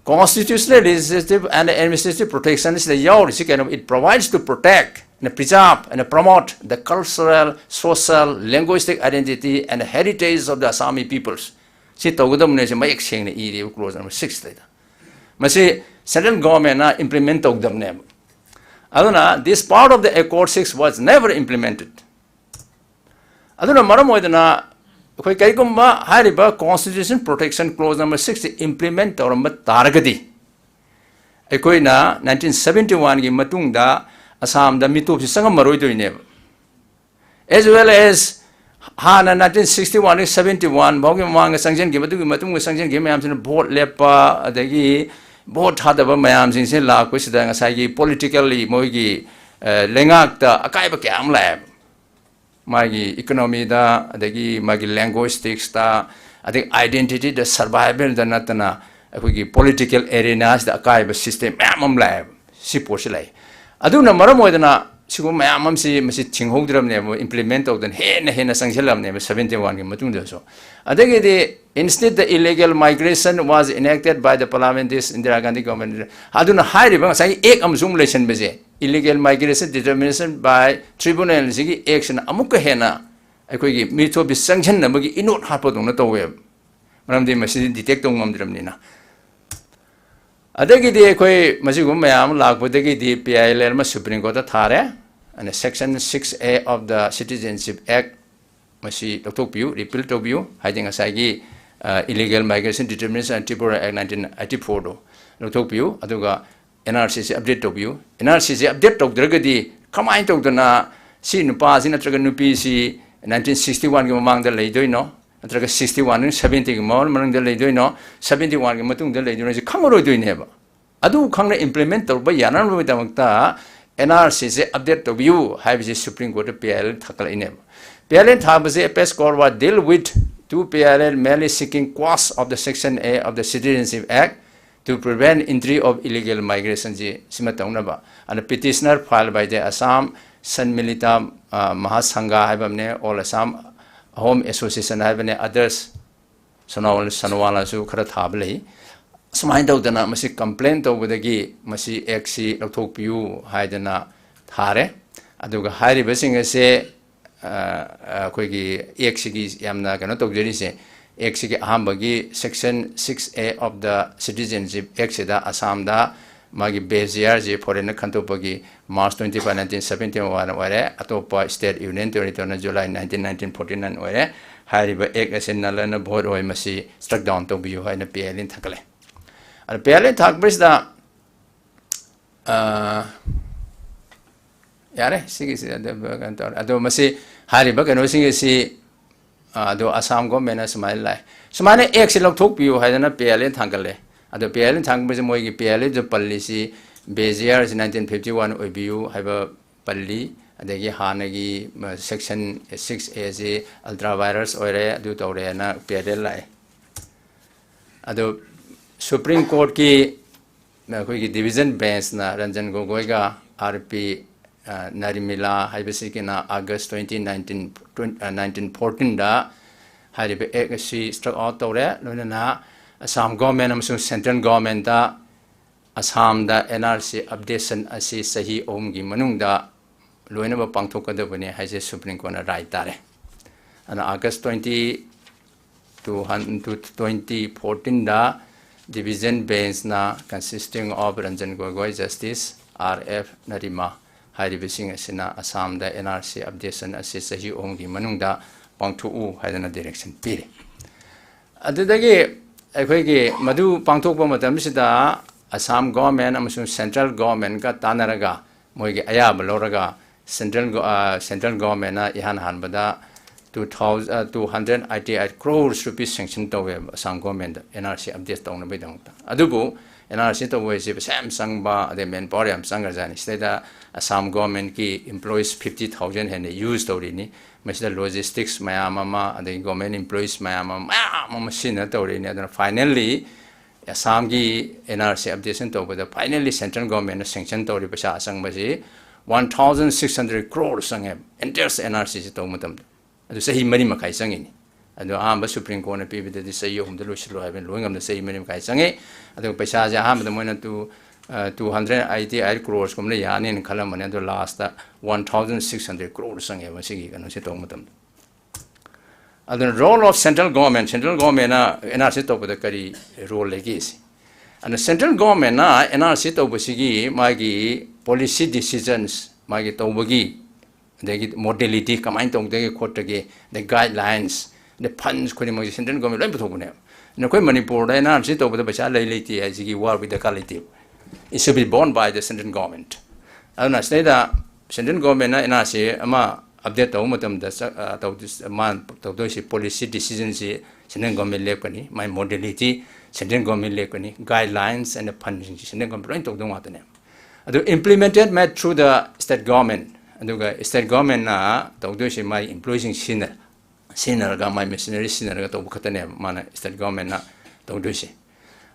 constitutional, legislative and administrative protection ꯁꯤꯗ ꯌꯥꯎꯔꯤꯁꯤ ꯀꯩꯅꯣ? It provides to protect and preserve and promote the cultural, social, linguistic identity and heritage of the Assami peoples. ꯁꯤ ꯇꯧꯒꯗꯕꯅꯦ, ꯁꯤ ꯃꯌꯦꯛ ꯁꯦꯡꯅ ꯏꯔꯤꯕ ꯀ꯭ꯂꯣꯖ ꯅꯝꯕꯔ ꯁꯤꯛꯁꯇꯩꯗ꯫ ꯃꯁꯤ ꯁꯦꯟꯇ꯭ꯔꯦꯜ ꯒꯣꯔꯃꯦꯟꯅ ꯏꯝꯄ꯭ꯂꯤꯃꯦꯟ ꯇꯧꯗꯕꯅꯦꯕ꯫ ꯑꯗꯨꯅ this part of the Accord six was never implemented. ꯑꯗꯨꯅ ꯃꯔꯝ ꯑꯣꯏꯗꯅ ꯑꯩꯈꯣꯏ ꯀꯔꯤꯒꯨꯝꯕ ꯍꯥꯏꯔꯤꯕ Constitution Protection Clause number six implement ꯇꯧꯔꯝꯕ ꯇꯥꯔꯒꯗꯤ, ꯑꯩꯈꯣꯏꯅ nineteen seventy one ꯒꯤ ꯃꯇꯨꯡꯗ ꯑꯁꯥꯝꯗ ꯃꯤꯇꯣꯞꯁꯤ ꯆꯪꯉꯝꯃꯔꯣꯏꯗꯣꯏꯅꯦꯕ꯫ As well as ꯍꯥꯟꯅ nineteen sixty one ꯗꯒꯤ seventy one ꯐꯥꯎꯒꯤ ꯃꯃꯥꯡꯗ ꯆꯪꯁꯤꯟꯈꯤꯕ, ꯑꯗꯨꯒꯤ ꯃꯇꯨꯡꯗ ꯆꯪꯁꯤꯟꯈꯤꯕ ꯃꯌꯥꯝꯁꯤꯅ ꯚꯣꯠ ꯂꯦꯞꯄ, ꯑꯗꯒꯤ ꯚꯣꯠ ꯊꯥꯗꯕ ꯃꯌꯥꯝꯁꯤꯡꯁꯤ ꯂꯥꯛꯄꯁꯤꯗ ꯉꯁꯥꯏꯒꯤ politically ꯃꯣꯏꯒꯤ, ꯑ, ꯂꯩꯉꯥꯛꯇ ꯑꯀꯥꯏꯕ ꯀꯌꯥ ꯑꯃ ꯂꯥꯛꯑꯦꯕ꯫ ꯃꯥꯒꯤ economy ꯗ, ꯑꯗꯒꯤ ꯃꯥꯒꯤ linguistics ꯇ, ꯑꯗꯒꯤ identity ꯗ, survival ꯗ ꯅꯠꯇꯅ ꯑꯩꯈꯣꯏꯒꯤ political arena ꯁꯤꯗ ꯑꯀꯥꯏꯕ system ꯃꯌꯥꯝ ꯑꯃ ꯂꯥꯛꯑꯦꯕ꯫ ꯁꯤ ꯄꯣꯠꯁꯤ ꯂꯥꯛꯏ꯫ ꯑꯗꯨꯅ ꯃꯔꯝ ꯑꯣꯏꯗꯅ ꯁꯤꯒꯨꯝꯕ ꯃꯌꯥꯝ ꯑꯃꯁꯤ ꯃꯁꯤ ꯊꯤꯡꯍꯧꯗ꯭ꯔꯕꯅꯦꯕ, implement ꯇꯧꯗꯅ ꯍꯦꯟꯅ ꯍꯦꯟꯅ ꯆꯪꯁꯤꯜꯂꯕꯅꯦꯕ seventy one ꯒꯤ ꯃꯇꯨꯡꯗꯁꯨ꯫ ꯑꯗꯒꯤꯗꯤ, instead the illegal migration was enacted by the parliament, this Indira Gandhi government꯫ ꯑꯗꯨꯅ ꯍꯥꯏꯔꯤꯕ ꯉꯁꯥꯏꯒꯤ act ꯑꯃꯁꯨ ꯑꯃꯨꯛ ꯂꯩꯁꯟꯕꯁꯦ, illegal migration determination by tribunal ꯁꯤꯒꯤ act ꯁꯤꯅ ꯑꯃꯨꯛꯀ ꯍꯦꯟꯅ ꯑꯩꯈꯣꯏꯒꯤ ꯃꯤꯊꯣꯞꯁꯤ ꯆꯪꯁꯤꯟꯅꯕꯒꯤ ꯏꯅꯣꯠ ꯍꯥꯞꯄꯗꯧꯅ ꯇꯧꯋꯦꯕ꯫ ꯃꯔꯝꯗꯤ ꯃꯁꯤꯗꯤ detect ꯇꯧ ꯉꯝꯗ꯭ꯔꯕꯅꯤꯅ꯫ ꯑꯗꯒꯤꯗꯤ ꯑꯩꯈꯣꯏ ꯃꯁꯤꯒꯨꯝꯕ ꯃꯌꯥꯝ ꯑꯃ ꯂꯥꯛꯄꯗꯒꯤꯗꯤ P I L ꯃ Supreme Court ꯇ ꯊꯥꯔꯦ꯫ ꯑꯗꯨꯅ Section six A of the Citizenship Act ꯃꯁꯤ ꯂꯧꯊꯣꯛꯄꯤꯌꯨ, repeal ꯇꯧꯕꯤꯌꯨ, ꯍꯥꯏꯗꯤ ꯉꯁꯥꯏꯒꯤ, ꯑ, Illegal Migration Determination and Tribunal Act nineteen eighty four ꯗꯣ ꯂꯧꯊꯣꯛꯄꯤꯌꯨ, ꯑꯗꯨꯒ N R C ꯁꯤ update ꯇꯧꯕꯤꯌꯨ꯫ N R C ꯁꯤ update ꯇꯧꯗ꯭ꯔꯒꯗꯤ ꯀꯃꯥꯏꯅ ꯇꯧꯗꯅ ꯁꯤ ꯅꯨꯄꯥꯁꯤ ꯅꯠꯇ꯭ꯔꯒ ꯅꯨꯄꯤꯁꯤ nineteen sixty one ꯒꯤ ꯃꯃꯥꯡꯗ ꯂꯩꯗꯣꯏꯅꯣ? ꯅꯠꯇ꯭ꯔꯒ sixty one ꯅ seventy ꯒꯤ ꯃꯃꯥꯡ-, ꯃꯅꯨꯡꯗ ꯂꯩꯗꯣꯏꯅꯣ, seventy one ꯒꯤ ꯃꯇꯨꯡꯗ ꯂꯩꯗꯣꯏꯅꯣ, ꯁꯤ ꯈꯪꯉꯔꯣꯏꯗꯣꯏꯅꯦꯕ꯫ ꯑꯗꯨ ꯈꯪꯅ implement ꯇꯧꯕ ꯌꯥꯅꯅꯕꯒꯤꯗꯃꯛꯇ N R C ꯁꯦ update ꯇꯧꯕꯤꯌꯨ ꯍꯥꯏꯕꯁꯤ Supreme Court ꯇ P I L ꯊꯥꯒꯠꯂꯛꯏꯅꯦꯕ꯫ P I L ꯊꯥꯕꯁꯦ, "Appeals court was deal with two P I L merely seeking quash of the Section A of the Citizenship Act to prevent entry of illegal migration" ꯁꯤ, ꯁꯤꯃ ꯇꯧꯅꯕ꯫ ꯑꯗ petitioner filed by the Assam Sanmilita, ꯑ, Mahasangha ꯍꯥꯏꯕ ꯑꯃꯅꯦ, All Assam Ahom Association ꯍꯥꯏꯕꯅꯦ, others, ꯁꯣꯅꯣꯋꯥꯜ-, ꯁꯣꯅꯣꯋꯥꯂꯥꯁꯨ ꯈꯔ ꯊꯥꯕ ꯂꯩ꯫ ꯁꯨꯃꯥꯏꯅ ꯇꯧꯗꯅ ꯃꯁꯤ complain ꯇꯧꯕꯗꯒꯤ ꯃꯁꯤ act ꯁꯤ ꯂꯧꯊꯣꯛꯄꯤꯌꯨ ꯍꯥꯏꯗꯅ ꯊꯥꯔꯦ꯫ ꯑꯗꯨꯒ ꯍꯥꯏꯔꯤꯕꯁꯤꯡ ꯑꯁꯦ, ꯑ, ꯑꯩꯈꯣꯏꯒꯤ act ꯁꯤꯒꯤ ꯌꯥꯝꯅ ꯀꯩꯅꯣ ꯇꯧꯖꯔꯤꯁꯦ, act ꯁꯤꯒꯤ ꯑꯍꯥꯟꯕꯒꯤ Section six A of the Citizenship Act ꯁꯤꯗ ꯑꯁꯥꯝꯗ ꯃꯥꯒꯤ base year ꯁꯤ foreign ꯅ ꯈꯟꯗꯣꯛꯄꯒꯤ March twenty five, nineteen seventy one ꯑꯣꯏꯔꯦ꯫ ꯑꯇꯣꯞꯄ state union territory ꯅ July nineteen, nineteen forty nine ꯑꯣꯏꯔꯦ꯫ ꯍꯥꯏꯔꯤꯕ ꯑꯦꯛ ꯑꯁꯤ null and void ꯑꯣꯏ, ꯃꯁꯤ struck down ꯇꯧꯕꯤꯌꯨ ꯍꯥꯏꯅ ꯄꯤ ꯑꯥꯏ ꯑꯦꯜ ꯑꯦꯅ ꯊꯥꯡꯒꯠꯂꯦ꯫ ꯑꯗꯣ ꯄꯤ ꯑꯥꯏ ꯑꯦꯜ ꯑꯦꯅ ꯊꯥꯡꯒꯠꯄꯁꯤꯗ, ꯑ, ꯌꯥꯔꯦ, ꯁꯤꯒꯤꯁꯤ ꯑꯗꯨ ꯀꯩꯅꯣ ꯇꯧꯔꯦ꯫ ꯑꯗꯣ ꯃꯁꯤ ꯍꯥꯏꯔꯤꯕ ꯀꯩꯅꯣꯁꯤꯡ ꯑꯁꯤ, ꯑ, ꯑꯗꯣ ꯑꯁꯥꯝ ꯒꯣꯔꯃꯦꯟꯅ ꯁꯨꯃꯥꯏꯅ ꯂꯥꯛꯑꯦ, ꯁꯨꯃꯥꯏꯅ ꯑꯦꯛꯁꯤ ꯂꯧꯊꯣꯛꯄꯤꯌꯨ ꯍꯥꯏꯗꯅ ꯄꯤ ꯑꯥꯏ ꯑꯦꯜ ꯑꯦꯅ ꯊꯥꯡꯒꯠꯂꯦ꯫ ꯑꯗꯣ ꯄꯤ ꯑꯥꯏ ꯑꯦꯜ ꯑꯦꯅ ꯊꯥꯡꯒꯠꯄꯁꯤ ꯃꯣꯏꯒꯤ ꯄꯤ ꯑꯥꯏ ꯑꯦꯜ ꯑꯦꯗ ꯄꯜꯂꯤꯁꯤ ꯕꯦꯖꯤꯌꯥꯔꯁꯤ nineteen fifty one ꯑꯣꯏꯕꯤꯌꯨ ꯍꯥꯏꯕ ꯄꯜꯂꯤ, ꯑꯗꯒꯤ ꯍꯥꯟꯅꯒꯤ, ꯃ, section six A ꯁꯤ ultra vires ꯑꯣꯏꯔꯦ, ꯑꯗꯨ ꯇꯧꯔꯦꯅ ꯄꯤ ꯑꯥꯏ ꯑꯦꯜ ꯑꯦ ꯂꯥꯛꯑꯦ꯫ ꯑꯗꯣ Supreme Courtꯀꯤ ꯑꯩꯈꯣꯏꯒꯤ division benchꯅ ꯔꯟꯖꯟ ꯒꯣꯒꯣꯏꯒ ꯑꯥꯔ ꯄꯤ, ꯑ, ꯅꯔꯤꯃꯤꯂꯥ ꯍꯥꯏꯕꯁꯤꯒꯤꯅ August twenty, nineteen, twenty, ꯑ, nineteen fourteenꯗ ꯍꯥꯏꯔꯤꯕ ꯑꯦꯛ ꯑꯁꯤ struck out ꯇꯧꯔꯦ꯫ ꯂꯣꯏꯅꯅ ꯑꯁꯥꯝ ꯒꯣꯔꯃꯦꯟ ꯑꯃꯁꯨꯡ ꯁꯦꯟꯇ꯭ꯔꯦꯜ ꯒꯣꯔꯃꯦꯟꯗ ꯑꯁꯥꯝꯗ ꯑꯦꯟ ꯑꯥꯔ ꯁꯤ updation ꯑꯁꯤ ꯆꯍꯤ ꯑꯍꯨꯝꯒꯤ ꯃꯅꯨꯡꯗ ꯂꯣꯏꯅꯃꯛ ꯄꯥꯡꯊꯣꯛꯀꯗꯕꯅꯤ ꯍꯥꯏꯁꯦ Supreme Courtꯅ ꯔꯥꯏ ꯇꯥꯔꯦ꯫ ꯑꯗꯨꯅ August twenty, two hundred, twenty fourteenꯗ division benchꯅ consisting of Ranjan ꯒꯣꯒꯣꯏ, Justice R F Narima ꯍꯥꯏꯔꯤꯕꯁꯤꯡ ꯑꯁꯤꯅ ꯑꯁꯥꯝꯗ ꯑꯦꯟ ꯑꯥꯔ ꯁꯤ updation ꯑꯁꯤ ꯆꯍꯤ ꯑꯍꯨꯝꯒꯤ ꯃꯅꯨꯡꯗ ꯄꯥꯡꯊꯣꯛꯎ ꯍꯥꯏꯗꯅ direction ꯄꯤꯔꯦ꯫ ꯑꯗꯨꯗꯒꯤ ꯑꯩꯈꯣꯏꯒꯤ ꯃꯗꯨ ꯄꯥꯡꯊꯣꯛꯄ ꯃꯇꯝꯁꯤꯗ ꯑꯁꯥꯝ ꯒꯣꯔꯃꯦꯟ ꯑꯃꯁꯨꯡ ꯁꯦꯟꯇ꯭ꯔꯦꯜ ꯒꯣꯔꯃꯦꯟꯒ ꯇꯥꯟꯅꯔꯒ ꯃꯣꯏꯒꯤ ꯑꯌꯥꯕ ꯂꯧꯔꯒ ꯁꯦꯟꯇ꯭ꯔꯦꯜ ꯒꯣ-, ꯑ, ꯁꯦꯟꯇ꯭ꯔꯦꯜ ꯒꯣꯔꯃꯦꯟꯅ ꯏꯍꯥꯟ ꯍꯥꯟꯕꯗ two thousand, ꯑ, two hundred eighty eight crores rupees sanction ꯇꯧꯋꯦꯕ ꯑꯁꯥꯝ ꯒꯣꯔꯃꯦꯟꯗ ꯑꯦꯟ ꯑꯥꯔ ꯁꯤ update ꯇꯧꯅꯕꯒꯤꯗꯃꯛꯇ꯫ ꯑꯗꯨꯕꯨ ꯑꯦꯟ ꯑꯥꯔ ꯁꯤ ꯇꯧꯕ ꯍꯥꯏꯁꯦ ꯄꯩꯁꯥ ꯌꯥꯝ ꯆꯪꯕ, ꯑꯗꯩ manpower ꯌꯥꯝ ꯆꯪꯈ꯭ꯔꯖꯥꯠꯅꯤ꯫ ꯁꯤꯗꯩꯗ ꯑꯁꯥꯝ ꯒꯣꯔꯃꯦꯟꯒꯤ employees fifty thousand ꯍꯦꯟꯅ use ꯇꯧꯔꯤꯅꯤ꯫ ꯃꯁꯤꯗ logistics ꯃꯌꯥꯝ ꯑꯃ, ꯑꯗꯒꯤ government employees ꯃꯌꯥꯝ ꯑꯃ, ꯃꯌꯥꯝ ꯑꯃ ꯁꯤꯖꯤꯟꯅ ꯇꯧꯔꯤꯅꯤ꯫ ꯑꯗꯨꯅ finally ꯑꯁꯥꯝꯒꯤ ꯑꯦꯟ ꯑꯥꯔ ꯁꯤ updation ꯇꯧꯕꯗ finally central governmentꯅ sanction ꯇꯧꯔꯤ ꯄꯩꯁꯥ ꯑꯆꯪꯕꯁꯤ one thousand six hundred crores ꯆꯪꯉꯦꯕ, entire ꯑꯦꯟ ꯑꯥꯔ ꯁꯤꯁꯤ ꯇꯧꯕ ꯃꯇꯝꯗ꯫ ꯑꯗꯨ ꯆꯍꯤ ꯃꯔꯤ ꯃꯈꯥꯏ ꯆꯪꯉꯤꯅꯤ꯫ ꯑꯗꯣ ꯑꯍꯥꯟꯕ Supreme Courtꯅ ꯄꯤꯕꯗꯗꯤ ꯆꯍꯤ ꯑꯍꯨꯝꯗ ꯂꯣꯏꯁꯤꯜꯂꯣ ꯍꯥꯏꯕꯅꯤ, ꯂꯣꯏ ꯉꯝꯗ ꯆꯍꯤ ꯃꯔꯤ ꯃꯈꯥꯏ ꯆꯪꯉꯤ꯫ ꯑꯗꯨꯒ ꯄꯩꯁꯥꯁꯦ ꯑꯍꯥꯟꯕꯗ ꯃꯣꯏꯅ two, ꯑ, two hundred eighty eight crores ꯀꯨꯝꯕꯅ ꯌꯥꯅꯤꯅ ꯈꯜꯂꯝꯕꯅꯦ, ꯑꯗꯣ lastꯇ one thousand six hundred crores ꯆꯪꯉꯦꯕ ꯃꯁꯤꯒꯤ ꯀꯩꯅꯣꯁꯦ ꯇꯧꯕ ꯃꯇꯝꯗ꯫ ꯑꯗꯨꯅ role of central government, central governmentꯅ ꯑꯦꯟ ꯑꯥꯔ ꯁꯤ ꯇꯧꯕꯗ ꯀꯔꯤ role ꯂꯩꯒꯦ ꯁꯤ? ꯑꯗꯨꯅ central governmentꯅ ꯑꯦꯟ ꯑꯥꯔ ꯁꯤ ꯇꯧꯕꯁꯤꯒꯤ ꯃꯥꯒꯤ policy decisions, ꯃꯥꯒꯤ ꯇꯧꯕꯒꯤ, ꯑꯗꯒꯤ modality ꯀꯃꯥꯏꯅ ꯇꯧꯗꯒꯦ ꯈꯣꯠꯇꯒꯦ, ꯑꯗꯩ guidelines, ꯅ ꯐꯟꯁ ꯈꯨꯗꯤꯡꯃꯛꯁꯦ ꯁꯦꯟꯇ꯭ꯔꯦꯜ ꯒꯣꯔꯃꯦꯟ ꯂꯣꯏ ꯄꯨꯊꯣꯛꯄꯅꯦꯕ꯫ ꯑꯗꯨꯅ ꯑꯩꯈꯣꯏ ꯃꯅꯤꯄꯨꯔꯗ ꯑꯦꯟ ꯑꯥꯔ ꯁꯤ ꯇꯧꯕꯗ ꯄꯩꯁꯥ ꯂꯩ ꯂꯩꯇꯦ ꯍꯥꯏꯁꯤꯒꯤ ꯋꯥꯕꯒꯤ ꯗꯔꯀꯥꯔ ꯂꯩꯇꯦꯕ꯫ It should be borne by the central government. ꯑꯗꯨꯅ ꯁꯤꯗꯩꯗ ꯁꯦꯟꯇ꯭ꯔꯦꯜ ꯒꯣꯔꯃꯦꯟꯅ ꯑꯦꯟ ꯑꯥꯔ ꯁꯤ ꯑꯃ ꯑꯞꯗꯦꯠ ꯇꯧꯕ ꯃꯇꯝꯗ ꯆ-, ꯑ, ꯇꯧꯗꯣꯏ-, ꯃꯥꯅ ꯇꯧꯗꯣꯏꯁꯤ ꯄꯣꯂꯤꯁꯤ ꯗꯤꯁꯤꯖꯟꯁꯤ ꯁꯦꯟꯇ꯭ꯔꯦꯜ ꯒꯣꯔꯃꯦꯟ ꯂꯦꯞꯀꯅꯤ, ꯃꯥꯏ ꯃꯣꯗꯦꯂꯤꯇꯤ ꯁꯦꯟꯇ꯭ꯔꯦꯜ ꯒꯣꯔꯃꯦꯟ ꯂꯦꯞꯀꯅꯤ, ꯒꯥꯏꯗꯂꯥꯏꯟꯁ ꯑꯦꯟ ꯐꯟꯁꯤꯡꯁꯤ ꯁꯦꯟꯇ꯭ꯔꯦꯜ ꯒꯣꯔꯃꯦꯟ ꯂꯣꯏ ꯇꯧꯗꯧ ꯉꯥꯛꯇꯅꯦꯕ꯫ ꯑꯗꯨ implemented made through the state government, ꯑꯗꯨꯒ ꯁ꯭ꯇꯦꯠ ꯒꯣꯔꯃꯦꯟꯅ ꯇꯧꯗꯣꯏꯁꯤ ꯃꯥꯏ ꯏꯝꯄ꯭ꯂꯣꯌꯤꯁꯤꯡ ꯁꯤꯖꯤꯟꯅ-, ꯁꯤꯖꯤꯟꯅꯔꯒ, ꯃꯥꯏ ꯃꯦꯁꯤꯅꯔꯤ ꯁꯤꯖꯤꯟꯅꯔꯒ ꯇꯧꯕ ꯈꯛꯇꯅꯦꯕ ꯃꯥꯅ ꯁ꯭ꯇꯦꯠ ꯒꯣꯔꯃꯦꯟꯅ ꯇꯧꯗꯣꯏꯁꯦ꯫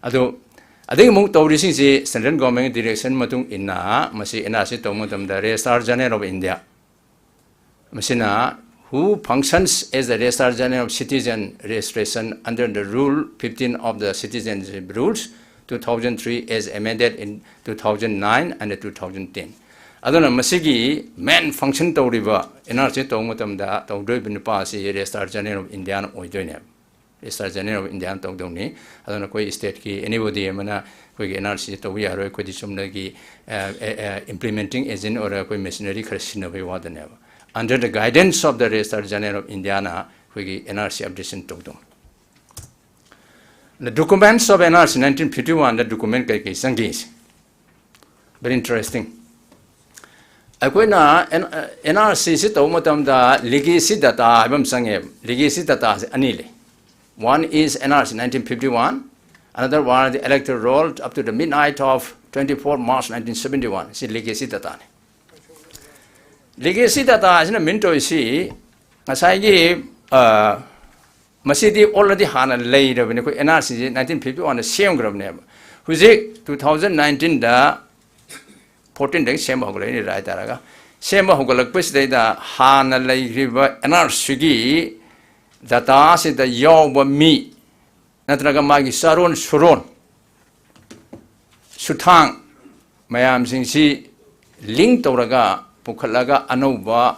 ꯑꯗꯣ ꯑꯗꯒꯤ ꯑꯃꯨꯛ ꯇꯧꯔꯤꯁꯤꯡꯁꯤ ꯁꯦꯟꯇ꯭ꯔꯦꯜ ꯒꯣꯔꯃꯦꯟꯒꯤ ꯗꯤꯔꯦꯛꯁꯟ ꯃꯇꯨꯡ ꯏꯟꯅ ꯃꯁꯤ ꯑꯦꯟ ꯑꯥꯔ ꯁꯤ ꯇꯧꯕ ꯃꯇꯝꯗ Registrar General of India, ꯃꯁꯤꯅ who functions as the Registrar General of Citizen Registration under the Rule fifteen of the Citizenship Rules two thousand three as amended in two thousand nine and two thousand ten. ꯑꯗꯨꯅ ꯃꯁꯤꯒꯤ ꯃꯦꯟ ꯐꯪꯁꯟ ꯇꯧꯔꯤꯕ and R ꯁꯤ ꯇꯧꯕ ꯃꯇꯝꯗ ꯇꯧꯗꯣꯔꯤꯕ ꯅꯨꯄꯥ ꯑꯁꯤ Registrar General of Indiaꯅ ꯑꯣꯏꯗꯣꯏꯅꯦꯕ꯫ Registrar General of Indiaꯅ ꯇꯧꯗꯧꯅꯤ꯫ ꯑꯗꯨꯅ ꯑꯩꯈꯣꯏ ꯁ꯭ꯇꯦꯠꯀꯤ anybody ꯑꯃꯅ ꯑꯩꯈꯣꯏꯒꯤ ꯑꯦꯟ ꯑꯥꯔ ꯁꯤ ꯇꯧꯕ ꯌꯥꯔꯣꯏ, ꯑꯩꯈꯣꯏꯗꯤ ꯆꯨꯝꯅꯒꯤ, ꯑ, ꯑ, ꯑ, implementing agent ꯑꯣꯏꯔꯒ ꯑꯩꯈꯣꯏ ꯃꯦꯁꯤꯅꯔꯤ ꯈꯔ ꯁꯤꯖꯤꯟꯅꯕꯒꯤ ꯋꯥꯗꯅꯦꯕ꯫ Under the guidance of the Registrar General of Indiaꯅ ꯑꯩꯈꯣꯏꯒꯤ ꯑꯦꯟ ꯑꯥꯔ ꯁꯤ ꯑꯞꯗꯦꯠꯁꯟ ꯇꯧꯗꯧꯅꯤ꯫ The documents of N R C nineteen fifty-one the document ꯀꯩ ꯀꯩ ꯆꯪꯒꯦ? Very interesting. ꯑꯩꯈꯣꯏꯅ ꯑꯦꯟ-, ꯑꯦꯟ ꯑꯥꯔ ꯁꯤ ꯁꯤ ꯇꯧꯕ ꯃꯇꯝꯗ legacy data ꯍꯥꯏꯕ ꯑꯃ ꯆꯪꯉꯦꯕ꯫ Legacy data ꯁꯦ ꯑꯅꯤ ꯂꯩ꯫ One is N R C nineteen fifty-one, another one the electoral roll up to the midnight of twenty-four March nineteen seventy-one. ꯁꯤ legacy data ꯅꯤ꯫ Legacy data ꯁꯤꯅ mean ꯇꯧꯔꯤꯁꯤ ꯉꯁꯥꯏꯒꯤ, ꯑ, ꯃꯁꯤꯗꯤ already ꯍꯥꯟꯅ ꯂꯩꯔꯕꯅꯤ꯫ ꯑꯩꯈꯣꯏ ꯑꯦꯟ ꯑꯥꯔ ꯁꯤ ꯁꯤ nineteen fifty-one ꯗ ꯁꯦꯝꯈ꯭ꯔꯕꯅꯦꯕ꯫ ꯍꯧꯖꯤꯛ two thousand nineteen ꯗ fourteen ꯗꯒꯤ ꯁꯦꯝꯕ ꯍꯧꯒꯠꯂꯛꯏꯅꯤ ꯍꯥꯏꯇꯥꯔꯒ, ꯁꯦꯝꯕ ꯍꯧꯒꯠꯂꯛꯄꯁꯤꯗꯩꯗ ꯍꯥꯟꯅ ꯂꯩꯈ꯭ꯔꯤꯕ ꯑꯦꯟ ꯑꯥꯔ ꯁꯤꯒꯤ data ꯁꯤꯗ ꯌꯥꯎꯕ ꯃꯤ ꯅꯠꯇ꯭ꯔꯒ ꯃꯥꯒꯤ ꯆꯥꯔꯣꯟ ꯁꯨꯔꯣꯟ, ꯁꯨꯊꯥꯡ ꯃꯌꯥꯝꯁꯤꯡꯁꯤ link ꯇꯧꯔꯒ ꯄꯨꯈꯠꯂꯒ ꯑꯅꯧꯕ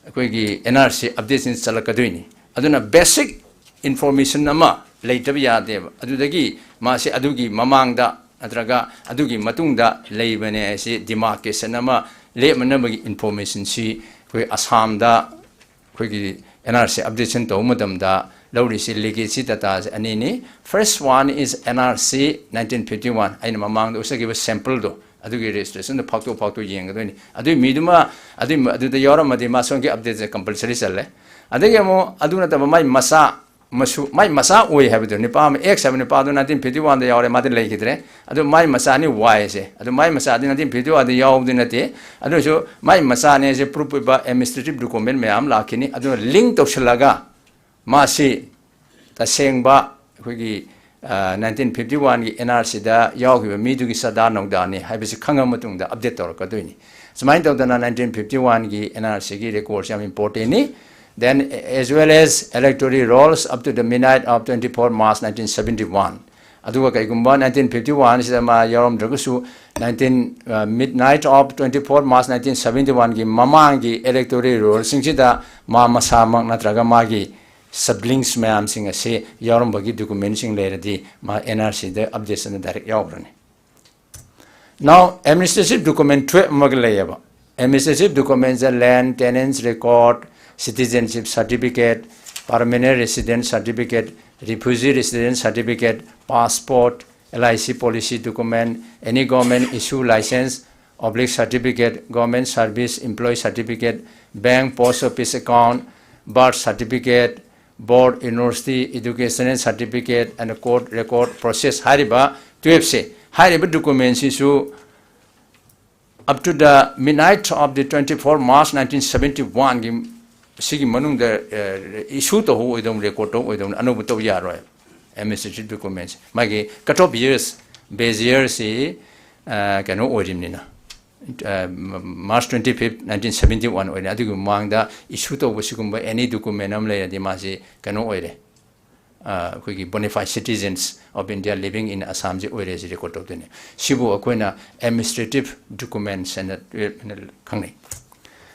ꯑꯩꯈꯣꯏꯒꯤ ꯑꯦꯟ ꯑꯥꯔ ꯁꯤ ꯑꯞꯗꯦꯠꯁꯤꯡ ꯆꯠꯂꯛꯀꯗꯣꯏꯅꯤ꯫ ꯑꯗꯨꯅ basic information ꯑꯃ ꯂꯩꯇꯕ ꯌꯥꯗꯦꯕ꯫ ꯑꯗꯨꯗꯒꯤ ꯃꯥꯁꯤ ꯑꯗꯨꯒꯤ ꯃꯃꯥꯡꯗ ꯅꯠꯇ꯭ꯔꯒ ꯑꯗꯨꯒꯤ ꯃꯇꯨꯡꯗ ꯂꯩꯕꯅꯦ ꯍꯥꯏꯁꯤ demarcation ꯑꯃ ꯂꯦꯞꯅꯅꯕꯒꯤ information ꯁꯤ ꯑꯩꯈꯣꯏ ꯑꯁꯥꯝꯗ ꯑꯩꯈꯣꯏꯒꯤ ꯑꯦꯟ ꯑꯥꯔ ꯁꯤ ꯑꯞꯗꯦꯁꯟ ꯇꯧꯕ ꯃꯇꯝꯗ ꯂꯧꯔꯤꯁꯤ ꯂꯤꯒꯦꯁꯤ ꯗꯇꯥꯁꯦ ꯑꯅꯤꯅꯤ꯫ First one is N R C nineteen fifty one, ꯑꯩꯅ ꯃꯃꯥꯡꯗ ꯎꯠꯆꯈꯤꯕ ꯁꯦꯝꯄꯜꯗꯣ, ꯑꯗꯨꯒꯤ ꯔꯦꯖꯤꯁꯇ꯭ꯔꯦꯁꯟꯗꯣ ꯐꯥꯛꯇꯣꯛ ꯐꯥꯛꯇꯣꯛ ꯌꯦꯡꯒꯗꯣꯏꯅꯤ꯫ ꯑꯗꯨꯒꯤ ꯃꯤꯗꯨꯃ ꯑꯗꯨꯒꯤ ꯑꯗꯨꯗ ꯌꯥꯎꯔꯝꯃꯗꯤ ꯃꯥ ꯁꯣꯝꯒꯤ ꯑꯞꯗꯦꯠꯁꯦ ꯀꯝꯄꯜꯁꯔꯤ ꯆꯜꯂꯦ꯫ ꯑꯗꯒꯤ ꯑꯃꯨꯛ ꯑꯗꯨ ꯅꯠꯇꯕ ꯃꯥꯏ ꯃꯆꯥ ꯃꯁꯨ, ꯃꯥꯏ ꯃꯆꯥ ꯑꯣꯏ ꯍꯥꯏꯕꯗꯣ, ꯅꯨꯄꯥ ꯑꯃ, ꯑꯦꯛꯁ ꯍꯥꯏꯕ ꯅꯨꯄꯥꯗꯣ nineteen fifty one ꯗ ꯌꯥꯎꯔꯦ, ꯃꯥꯗꯤ ꯂꯩꯈꯤꯗ꯭ꯔꯦ꯫ ꯑꯗꯨ ꯃꯥꯏ ꯃꯆꯥꯅꯤ ꯋꯥꯏꯁꯦ꯫ ꯑꯗꯨ ꯃꯥꯏ ꯃꯆꯥꯗꯤ nineteen fifty one ꯗ ꯌꯥꯎꯕꯗꯤ ꯅꯠꯇꯦ꯫ ꯑꯗꯨꯁꯨ ꯃꯥꯏ ꯃꯆꯥꯅꯦꯁꯦ ꯄ꯭ꯔꯨꯐ ꯑꯣꯏꯕ ꯑꯦꯗꯃꯤꯅꯤꯁꯇ꯭ꯔꯦꯇꯤꯚ ꯗꯣꯀꯨꯃꯦꯟ ꯃꯌꯥꯝ ꯂꯥꯛꯈꯤꯅꯤ꯫ ꯑꯗꯨꯅ ꯂꯤꯡ ꯇꯧꯁꯤꯜꯂꯒ ꯃꯥꯁꯤ ꯇꯁꯦꯡꯕ ꯑꯩꯈꯣꯏꯒꯤ, ꯑ, nineteen fifty one ꯒꯤ N R C ꯗ ꯌꯥꯎꯈꯤꯕ ꯃꯤꯗꯨꯒꯤ ꯆꯗꯥ ꯅꯧꯗꯥꯅꯤ ꯍꯥꯏꯕꯁꯤ ꯈꯪꯉ ꯃꯇꯨꯡꯗ ꯑꯞꯗꯦꯠ ꯇꯧꯔꯛꯀꯗꯣꯏꯅꯤ꯫ ꯁꯨꯃꯥꯏꯅ ꯇꯧꯗꯅ nineteen fifty one ꯒꯤ N R C ꯒꯤ ꯔꯦꯀꯣꯔꯠꯁꯤ ꯌꯥꯝ ꯏꯝꯄꯣꯔꯇꯦꯟꯅꯤ꯫ Then, as well as electoral rolls up to the midnight of twenty four March nineteen seventy one꯫ ꯑꯗꯨꯒ ꯀꯩꯒꯨꯝꯕ nineteen fifty one ꯁꯤꯗ ꯃꯥ ꯌꯥꯎꯔꯝꯗ꯭ꯔꯒꯁꯨ, nineteen, ꯑ, midnight of twenty four March nineteen seventy one ꯒꯤ ꯃꯃꯥꯡꯒꯤ electoral roll ꯁꯤꯡꯁꯤꯗ ꯃꯥ ꯃꯁꯥꯃꯛ ꯅꯠꯇ꯭ꯔꯒ ꯃꯥꯒꯤ ꯁꯤꯕ꯭ꯂꯤꯡꯁ ꯃꯌꯥꯝꯁꯤꯡ ꯑꯁꯤ ꯌꯥꯎꯔꯝꯕꯒꯤ ꯗꯣꯀꯨꯃꯦꯟꯁꯤꯡ ꯂꯩꯔꯗꯤ ꯃꯥ N R C ꯗ ꯑꯞꯗꯦꯠꯁ ꯑꯗꯨ direct ꯌꯥꯎꯈ꯭ꯔꯅꯤ꯫ Now, administrative document twelve ꯑꯃꯒ ꯂꯩꯌꯦꯕ꯫ Administrative documents the land tenants record, citizenship certificate, permanent resident certificate, refugee resident certificate, passport, L I C policy document, any government issue license, oblique certificate, government service employee certificate, bank, post office account, birth certificate, board, university, educational certificate and court record process ꯍꯥꯏꯔꯤꯕ twelve ꯁꯦ, ꯍꯥꯏꯔꯤꯕ ꯗꯣꯀꯨꯃꯦꯟꯁꯤꯁꯨ up to the midnight of the twenty four March nineteen seventy one ꯒꯤ, ꯁꯤꯒꯤ ꯃꯅꯨꯡꯗ, ꯑ, ꯏꯁꯨ ꯇꯧꯕ ꯑꯣꯏꯗꯧꯅꯤ, record ꯇꯧꯕ ꯑꯣꯏꯗꯧꯅꯤ, ꯑꯅꯧꯕ ꯇꯧꯕ ꯌꯥꯔꯣꯏ꯫ ꯑꯦꯗꯃꯤꯅꯤꯁꯇ꯭ꯔꯦꯇꯤꯚ ꯗꯣꯀꯨꯃꯦꯟꯁ ꯃꯥꯒꯤ ꯀꯠ ꯑꯣꯐ ꯌꯔꯁ, ꯕꯦꯁ ꯌꯔꯁꯤ, ꯑ, ꯀꯩꯅꯣ ꯑꯣꯏꯔꯤꯕꯅꯤꯅ, ꯑ, March twenty fifth nineteen seventy one ꯑꯣꯏꯔꯦ꯫ ꯑꯗꯨꯒꯤ ꯃꯃꯥꯡꯗ ꯏꯁꯨ ꯇꯧꯕ ꯁꯤꯒꯨꯝꯕ ꯑꯦꯅꯤ ꯗꯣꯀꯨꯃꯦꯟ ꯑꯃ ꯂꯩꯔꯗꯤ ꯃꯥꯁꯤ ꯀꯩꯅꯣ ꯑꯣꯏꯔꯦ, ꯑ, ꯑꯩꯈꯣꯏꯒꯤ bona fide citizens of India living in Assam ꯁꯤ ꯑꯣꯏꯔꯦ, ꯁꯤ ꯔꯦꯀꯣꯔꯗ ꯇꯧꯗꯣꯏꯅꯦ꯫ ꯁꯤꯕꯨ ꯑꯩꯈꯣꯏꯅ ꯑꯦꯗꯃꯤꯅꯤꯁꯇ꯭ꯔꯦꯇꯤꯚ ꯗꯣꯀꯨꯃꯦꯟꯁ ꯍꯥꯏꯅ ꯈꯪꯅꯩ꯫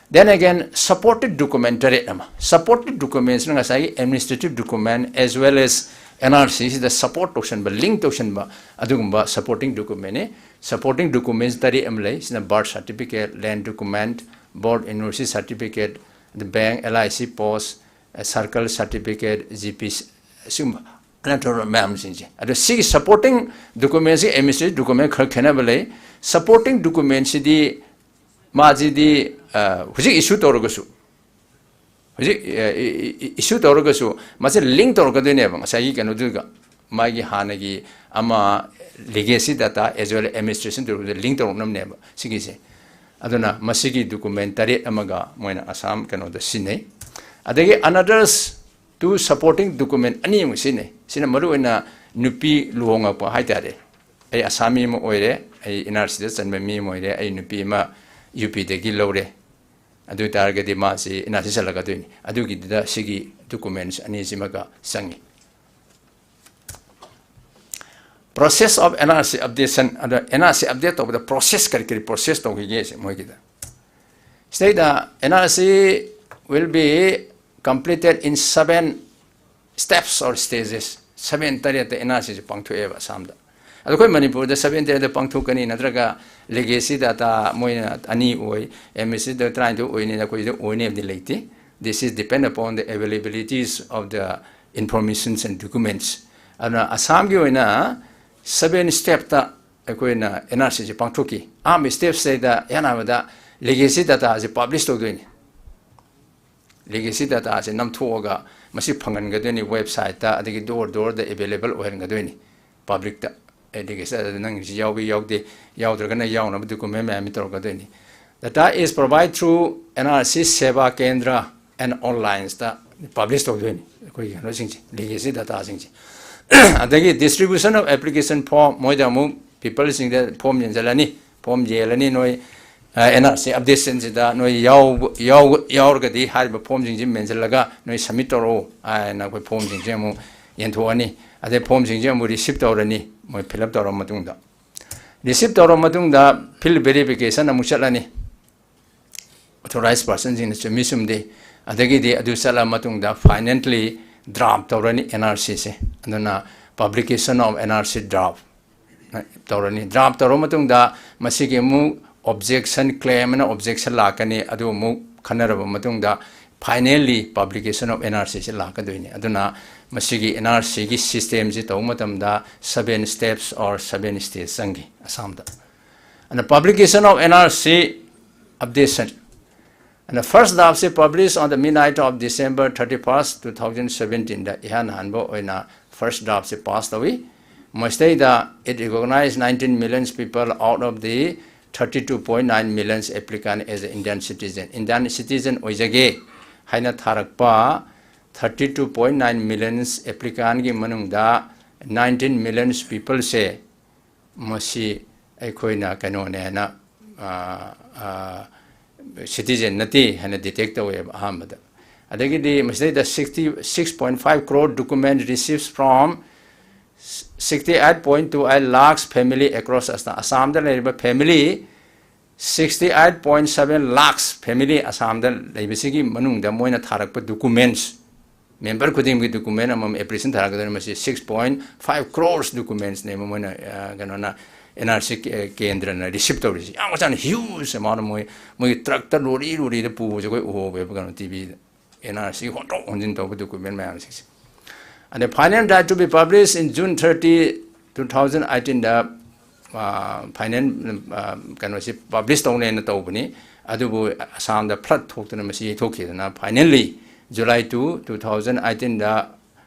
Then again, supported document ꯇꯔꯦꯠ ꯑꯃ꯫ Supported documentsꯅ ꯉꯁꯥꯏꯒꯤ administrative document as well as N R C ꯁꯤꯗ ꯁꯄꯣꯔꯠ ꯇꯧꯁꯟꯕ, ꯂꯤꯡ ꯇꯧꯁꯟꯕ ꯑꯗꯨꯒꯨꯝꯕ supporting documentꯅꯤ꯫ Supporting documents ꯇꯔꯦꯠ ꯑꯃ ꯂꯩ꯫ ꯁꯤꯅ birth certificate, land document, board university certificate, the bank, L I C post, circle certificate, G P, ꯑꯁꯤꯒꯨꯝꯕ ꯑꯅ ꯇꯧꯔꯕ ꯃꯌꯥꯝꯁꯤꯡꯁꯦ꯫ ꯑꯗꯣ ꯁꯤꯒꯤ supporting document ꯁꯤ administrative document ꯈꯔ ꯈꯦꯠꯅꯕ ꯂꯩ꯫ Supporting document ꯁꯤꯗꯤ ꯃꯥꯁꯤꯗꯤ, ꯑ, ꯍꯧꯖꯤꯛ issue ꯇꯧꯔꯒꯁꯨ, ꯍꯧꯖꯤꯛ, ꯑ, issue ꯇꯧꯔꯒꯁꯨ ꯃꯁꯤ link ꯇꯧꯔꯛꯀꯗꯣꯏꯅꯦꯕ ꯉꯁꯥꯏꯒꯤ ꯀꯩꯅꯣꯗꯨꯒ, ꯃꯥꯒꯤ ꯍꯥꯟꯅꯒꯤ ꯑꯃ legacy data as well administration document link ꯇꯧꯔꯛꯅꯕꯅꯦꯕ ꯁꯤꯒꯤꯁꯦ꯫ ꯑꯗꯨꯅ ꯃꯁꯤꯒꯤ document ꯇꯔꯦꯠ ꯑꯃꯒ ꯃꯣꯏꯅ ꯑꯁꯥꯝ ꯀꯩꯅꯣꯗ ꯁꯤꯖꯤꯟꯅꯩ꯫ ꯑꯗꯒꯤ another two supporting document ꯑꯅꯤ ꯑꯃꯨꯛ ꯁꯤꯖꯤꯟꯅꯩ꯫ ꯁꯤꯅ ꯃꯔꯨꯑꯣꯏꯅ ꯅꯨꯄꯤ ꯂꯨꯍꯣꯡꯉꯛꯄ ꯍꯥꯏꯇꯥꯔꯦ꯫ ꯑꯩ ꯑꯁꯥꯝ ꯃꯤ ꯑꯃ ꯑꯣꯏꯔꯦ, ꯑꯩ N R C ꯗ ꯆꯟꯕ ꯃꯤ ꯑꯃ ꯑꯣꯏꯔꯦ, ꯑꯩ ꯅꯨꯄꯤ ꯑꯃ U P ꯗꯒꯤ ꯂꯧꯔꯦ, ꯑꯗꯨ ꯑꯣꯏ ꯇꯥꯔꯒꯗꯤ ꯃꯥꯁꯤ N R C ꯆꯜꯂꯛꯀꯗꯣꯏꯅꯤ꯫ ꯑꯗꯨꯒꯤꯗꯨꯗ ꯁꯤꯒꯤ documents ꯑꯅꯤꯁꯤꯃꯒ ꯆꯪꯉꯤ꯫ Process of N R C updation, ꯑꯗ N R C update ꯇꯧꯕꯗ process ꯀꯔꯤ ꯀꯔꯤ process ꯇꯧꯈꯤꯒꯦ ꯁꯤ ꯃꯣꯏꯒꯤꯗ꯫ ꯁꯤꯗꯩꯗ N R C will be completed in seven steps or stages, seven ꯇꯔꯦꯠꯇ N R C ꯁꯦ ꯄꯥꯡꯊꯣꯛꯑꯦꯕ ꯑꯁꯥꯝꯗ꯫ ꯑꯗꯣ ꯑꯩꯈꯣꯏ ꯃꯅꯤꯄꯨꯔꯗ seven ꯇꯔꯦꯠꯇ ꯄꯥꯡꯊꯣꯛꯀꯅꯤ, ꯅꯠꯇ꯭ꯔꯒ legacy data ꯃꯣꯏꯅ ꯑꯅꯤ ꯑꯣꯏ, administrative ꯗ ꯇꯔꯥꯅꯤꯊꯣꯏ ꯑꯣꯏꯅꯤꯅ ꯑꯩꯈꯣꯏꯗ ꯑꯣꯏꯅꯤ ꯍꯥꯏꯕꯗꯤ ꯂꯩꯇꯦ꯫ This is depend upon the availabilities of the informations and documents. ꯑꯗꯨꯅ ꯑꯁꯥꯝꯒꯤ ꯑꯣꯏꯅ seven step ꯇ ꯑꯩꯈꯣꯏꯅ N R C ꯁꯦ ꯄꯥꯡꯊꯣꯛꯈꯤ꯫ ꯑꯍꯥꯟꯕ step ꯁꯤꯗꯩꯗ ꯏꯍꯥꯟ ꯍꯥꯟꯕꯗ legacy data ꯁꯦ publish ꯇꯧꯗꯣꯏꯅꯤ꯫ Legacy data ꯁꯦ ꯅꯝꯊꯣꯛꯑꯒ ꯃꯁꯤ ꯐꯪꯍꯟꯒꯗꯣꯏꯅꯤ website ꯇ, ꯑꯗꯒꯤ door door ꯗ available ꯑꯣꯏꯍꯟꯒꯗꯣꯏꯅꯤ public ꯇ꯫ ꯑꯦ, legacy data ꯅꯪꯒꯤꯁꯤ ꯌꯥꯎꯕ ꯌꯥꯎꯗꯦ, ꯌꯥꯎꯗ꯭ꯔꯒꯅ ꯌꯥꯎꯅꯕ document ꯃꯌꯥꯝ ꯑꯃ ꯇꯧꯔꯛꯀꯗꯣꯏꯅꯤ꯫ Data is provide through N R C Seva Kendra and online ꯇ publish ꯇꯧꯗꯣꯏꯅꯤ ꯑꯩꯈꯣꯏꯒꯤ ꯀꯩꯅꯣꯁꯤꯡꯁꯦ, legacy data ꯁꯤꯡꯁꯦ꯫ ꯑꯗꯒꯤ distribution of application form, ꯃꯣꯏꯗ ꯑꯃꯨꯛ people ꯁꯤꯡꯗ form ꯌꯦꯟꯁꯤꯜꯂꯅꯤ, form ꯌꯦꯜꯂꯅꯤ ꯅꯣꯏ, ꯑ, N R C updation ꯁꯤꯗ ꯅꯣꯏ ꯌꯥꯎꯕ-, ꯌꯥꯎ-, ꯌꯥꯎꯔꯒꯗꯤ ꯍꯥꯏꯔꯤꯕ form ꯁꯤꯡꯁꯤ ꯃꯦꯟꯁꯤꯜꯂꯒ ꯅꯣꯏ submit ꯇꯧꯔꯛꯎ ꯍꯥꯏꯅ ꯑꯩꯈꯣꯏ form ꯁꯤꯡꯁꯦ ꯑꯃꯨꯛ ꯌꯦꯟꯊꯣꯛꯑꯅꯤ꯫ ꯑꯗꯩ form ꯁꯤꯡꯁꯦ ꯑꯃꯨꯛ receive ꯇꯧꯔꯅꯤ, ꯃꯣꯏ fill up ꯇꯧꯔꯕ ꯃꯇꯨꯡꯗ꯫ Receive ꯇꯧꯔꯕ ꯃꯇꯨꯡꯗ field verification ꯑꯃꯨꯛ ꯆꯠꯂꯅꯤ꯫ Authorized person ꯁꯤꯡꯅ ꯆꯨꯝꯃꯤ ꯆꯨꯝꯗꯦ, ꯑꯗꯒꯤꯗꯤ ꯑꯗꯨ ꯆꯠꯂꯕ ꯃꯇꯨꯡꯗ finally draft ꯇꯧꯔꯅꯤ N R C ꯁꯦ꯫ ꯑꯗꯨꯅ publication of N R C draft ꯇꯧꯔꯅꯤ꯫ Draft ꯇꯧꯔꯕ ꯃꯇꯨꯡꯗ ꯃꯁꯤꯒꯤ ꯑꯃꯨꯛ objection, claim ꯑꯅ objection ꯂꯥꯛꯀꯅꯤ꯫ ꯑꯗꯨ ꯑꯃꯨꯛ ꯈꯟꯅꯔꯕ ꯃꯇꯨꯡꯗ Finally publication of N R C ꯁꯤ ꯂꯥꯛꯀꯗꯣꯏꯅꯤ꯫ ꯑꯗꯨꯅ ꯃꯁꯤꯒꯤ N R C ꯒꯤ system ꯁꯤ ꯇꯧꯕ ꯃꯇꯝꯗ seven steps or seven stages ꯆꯪꯈꯤ ꯑꯁꯥꯝꯗ꯫ And the publication of N R C updation, and the first draft ꯁꯤ published on the midnight of December thirty-first, two thousand seventeen ꯗ ꯏꯍꯥꯟ ꯍꯥꯟꯕ ꯑꯣꯏꯅ first draft ꯁꯤ pass ꯇꯧꯏ꯫ ꯃꯁꯤꯗꯩꯗ it recognized nineteen million people out of the thirty-two point nine million applicant as Indian citizen, Indian citizen ꯑꯣꯏꯖꯒꯦ ꯍꯥꯏꯅ ꯊꯥꯔꯛꯄ thirty-two point nine million applicant ꯀꯤ ꯃꯅꯨꯡꯗ nineteen million people ꯁꯦ ꯃꯁꯤ ꯑꯩꯈꯣꯏꯅ ꯀꯩꯅꯣꯅꯦꯅ, ꯑ, ꯑ, citizen ꯅꯠꯇꯦ ꯍꯥꯏꯅ detect ꯇꯧꯋꯦꯕ ꯑꯍꯥꯟꯕꯗ꯫ ꯑꯗꯒꯤꯗꯤ ꯃꯁꯤꯗꯩꯗ sixty, six point five crore document received from sixty-eight point two eight lakhs family across Assam꯫ ꯑꯁꯥꯝꯗ ꯂꯩꯔꯤꯕ family sixty-eight point seven lakhs family ꯑꯁꯥꯝꯗ ꯂꯩꯕꯁꯤꯒꯤ ꯃꯅꯨꯡꯗ ꯃꯣꯏꯅ ꯊꯥꯔꯛꯄ documents, member ꯈꯨꯗꯤꯡꯒꯤ document ꯑꯃꯃꯝ application ꯊꯥꯔꯛꯀꯗꯣꯏꯅꯤ꯫ ꯃꯁꯤ six point five crores documentsꯅꯦꯕ ꯃꯣꯏꯅ, ꯑ, ꯀꯩꯅꯣꯅ, N R C ꯀꯦ-, ꯀꯦꯟꯗ꯭ꯔꯅ receive ꯇꯧꯔꯤꯁꯤ꯫ ꯌꯥꯝ ꯆꯥꯎꯅ huge amount ꯑꯃ ꯃꯣꯏ, ꯃꯣꯏꯒꯤ truckꯇ ꯂꯣꯔꯤ ꯂꯣꯔꯤꯗ ꯄꯨꯕꯁꯦ ꯑꯩꯈꯣꯏ ꯎꯍꯧꯋꯦꯕ ꯀꯩꯅꯣ T V ꯗ꯫ N R C ꯍꯣꯟꯗꯣꯛ ꯍꯣꯟꯖꯤꯟ ꯇꯧꯕ document ꯃꯌꯥꯝꯁꯤꯡꯁꯦ꯫ ꯑꯗ final draft to be published in June thirty, two thousand eighteen ꯗ, ꯑ, final, ꯑ, ꯀꯩꯅꯣꯁꯤ publish ꯇꯧꯅꯦꯅ ꯇꯧꯕꯅꯤ꯫ ꯑꯗꯨꯕꯨ ꯑꯁꯥꯝꯗ flood ꯊꯣꯛꯇꯨꯅ ꯃꯁꯤ ꯌꯩꯊꯣꯛꯈꯤꯗꯅ finally July two, two thousand eighteen the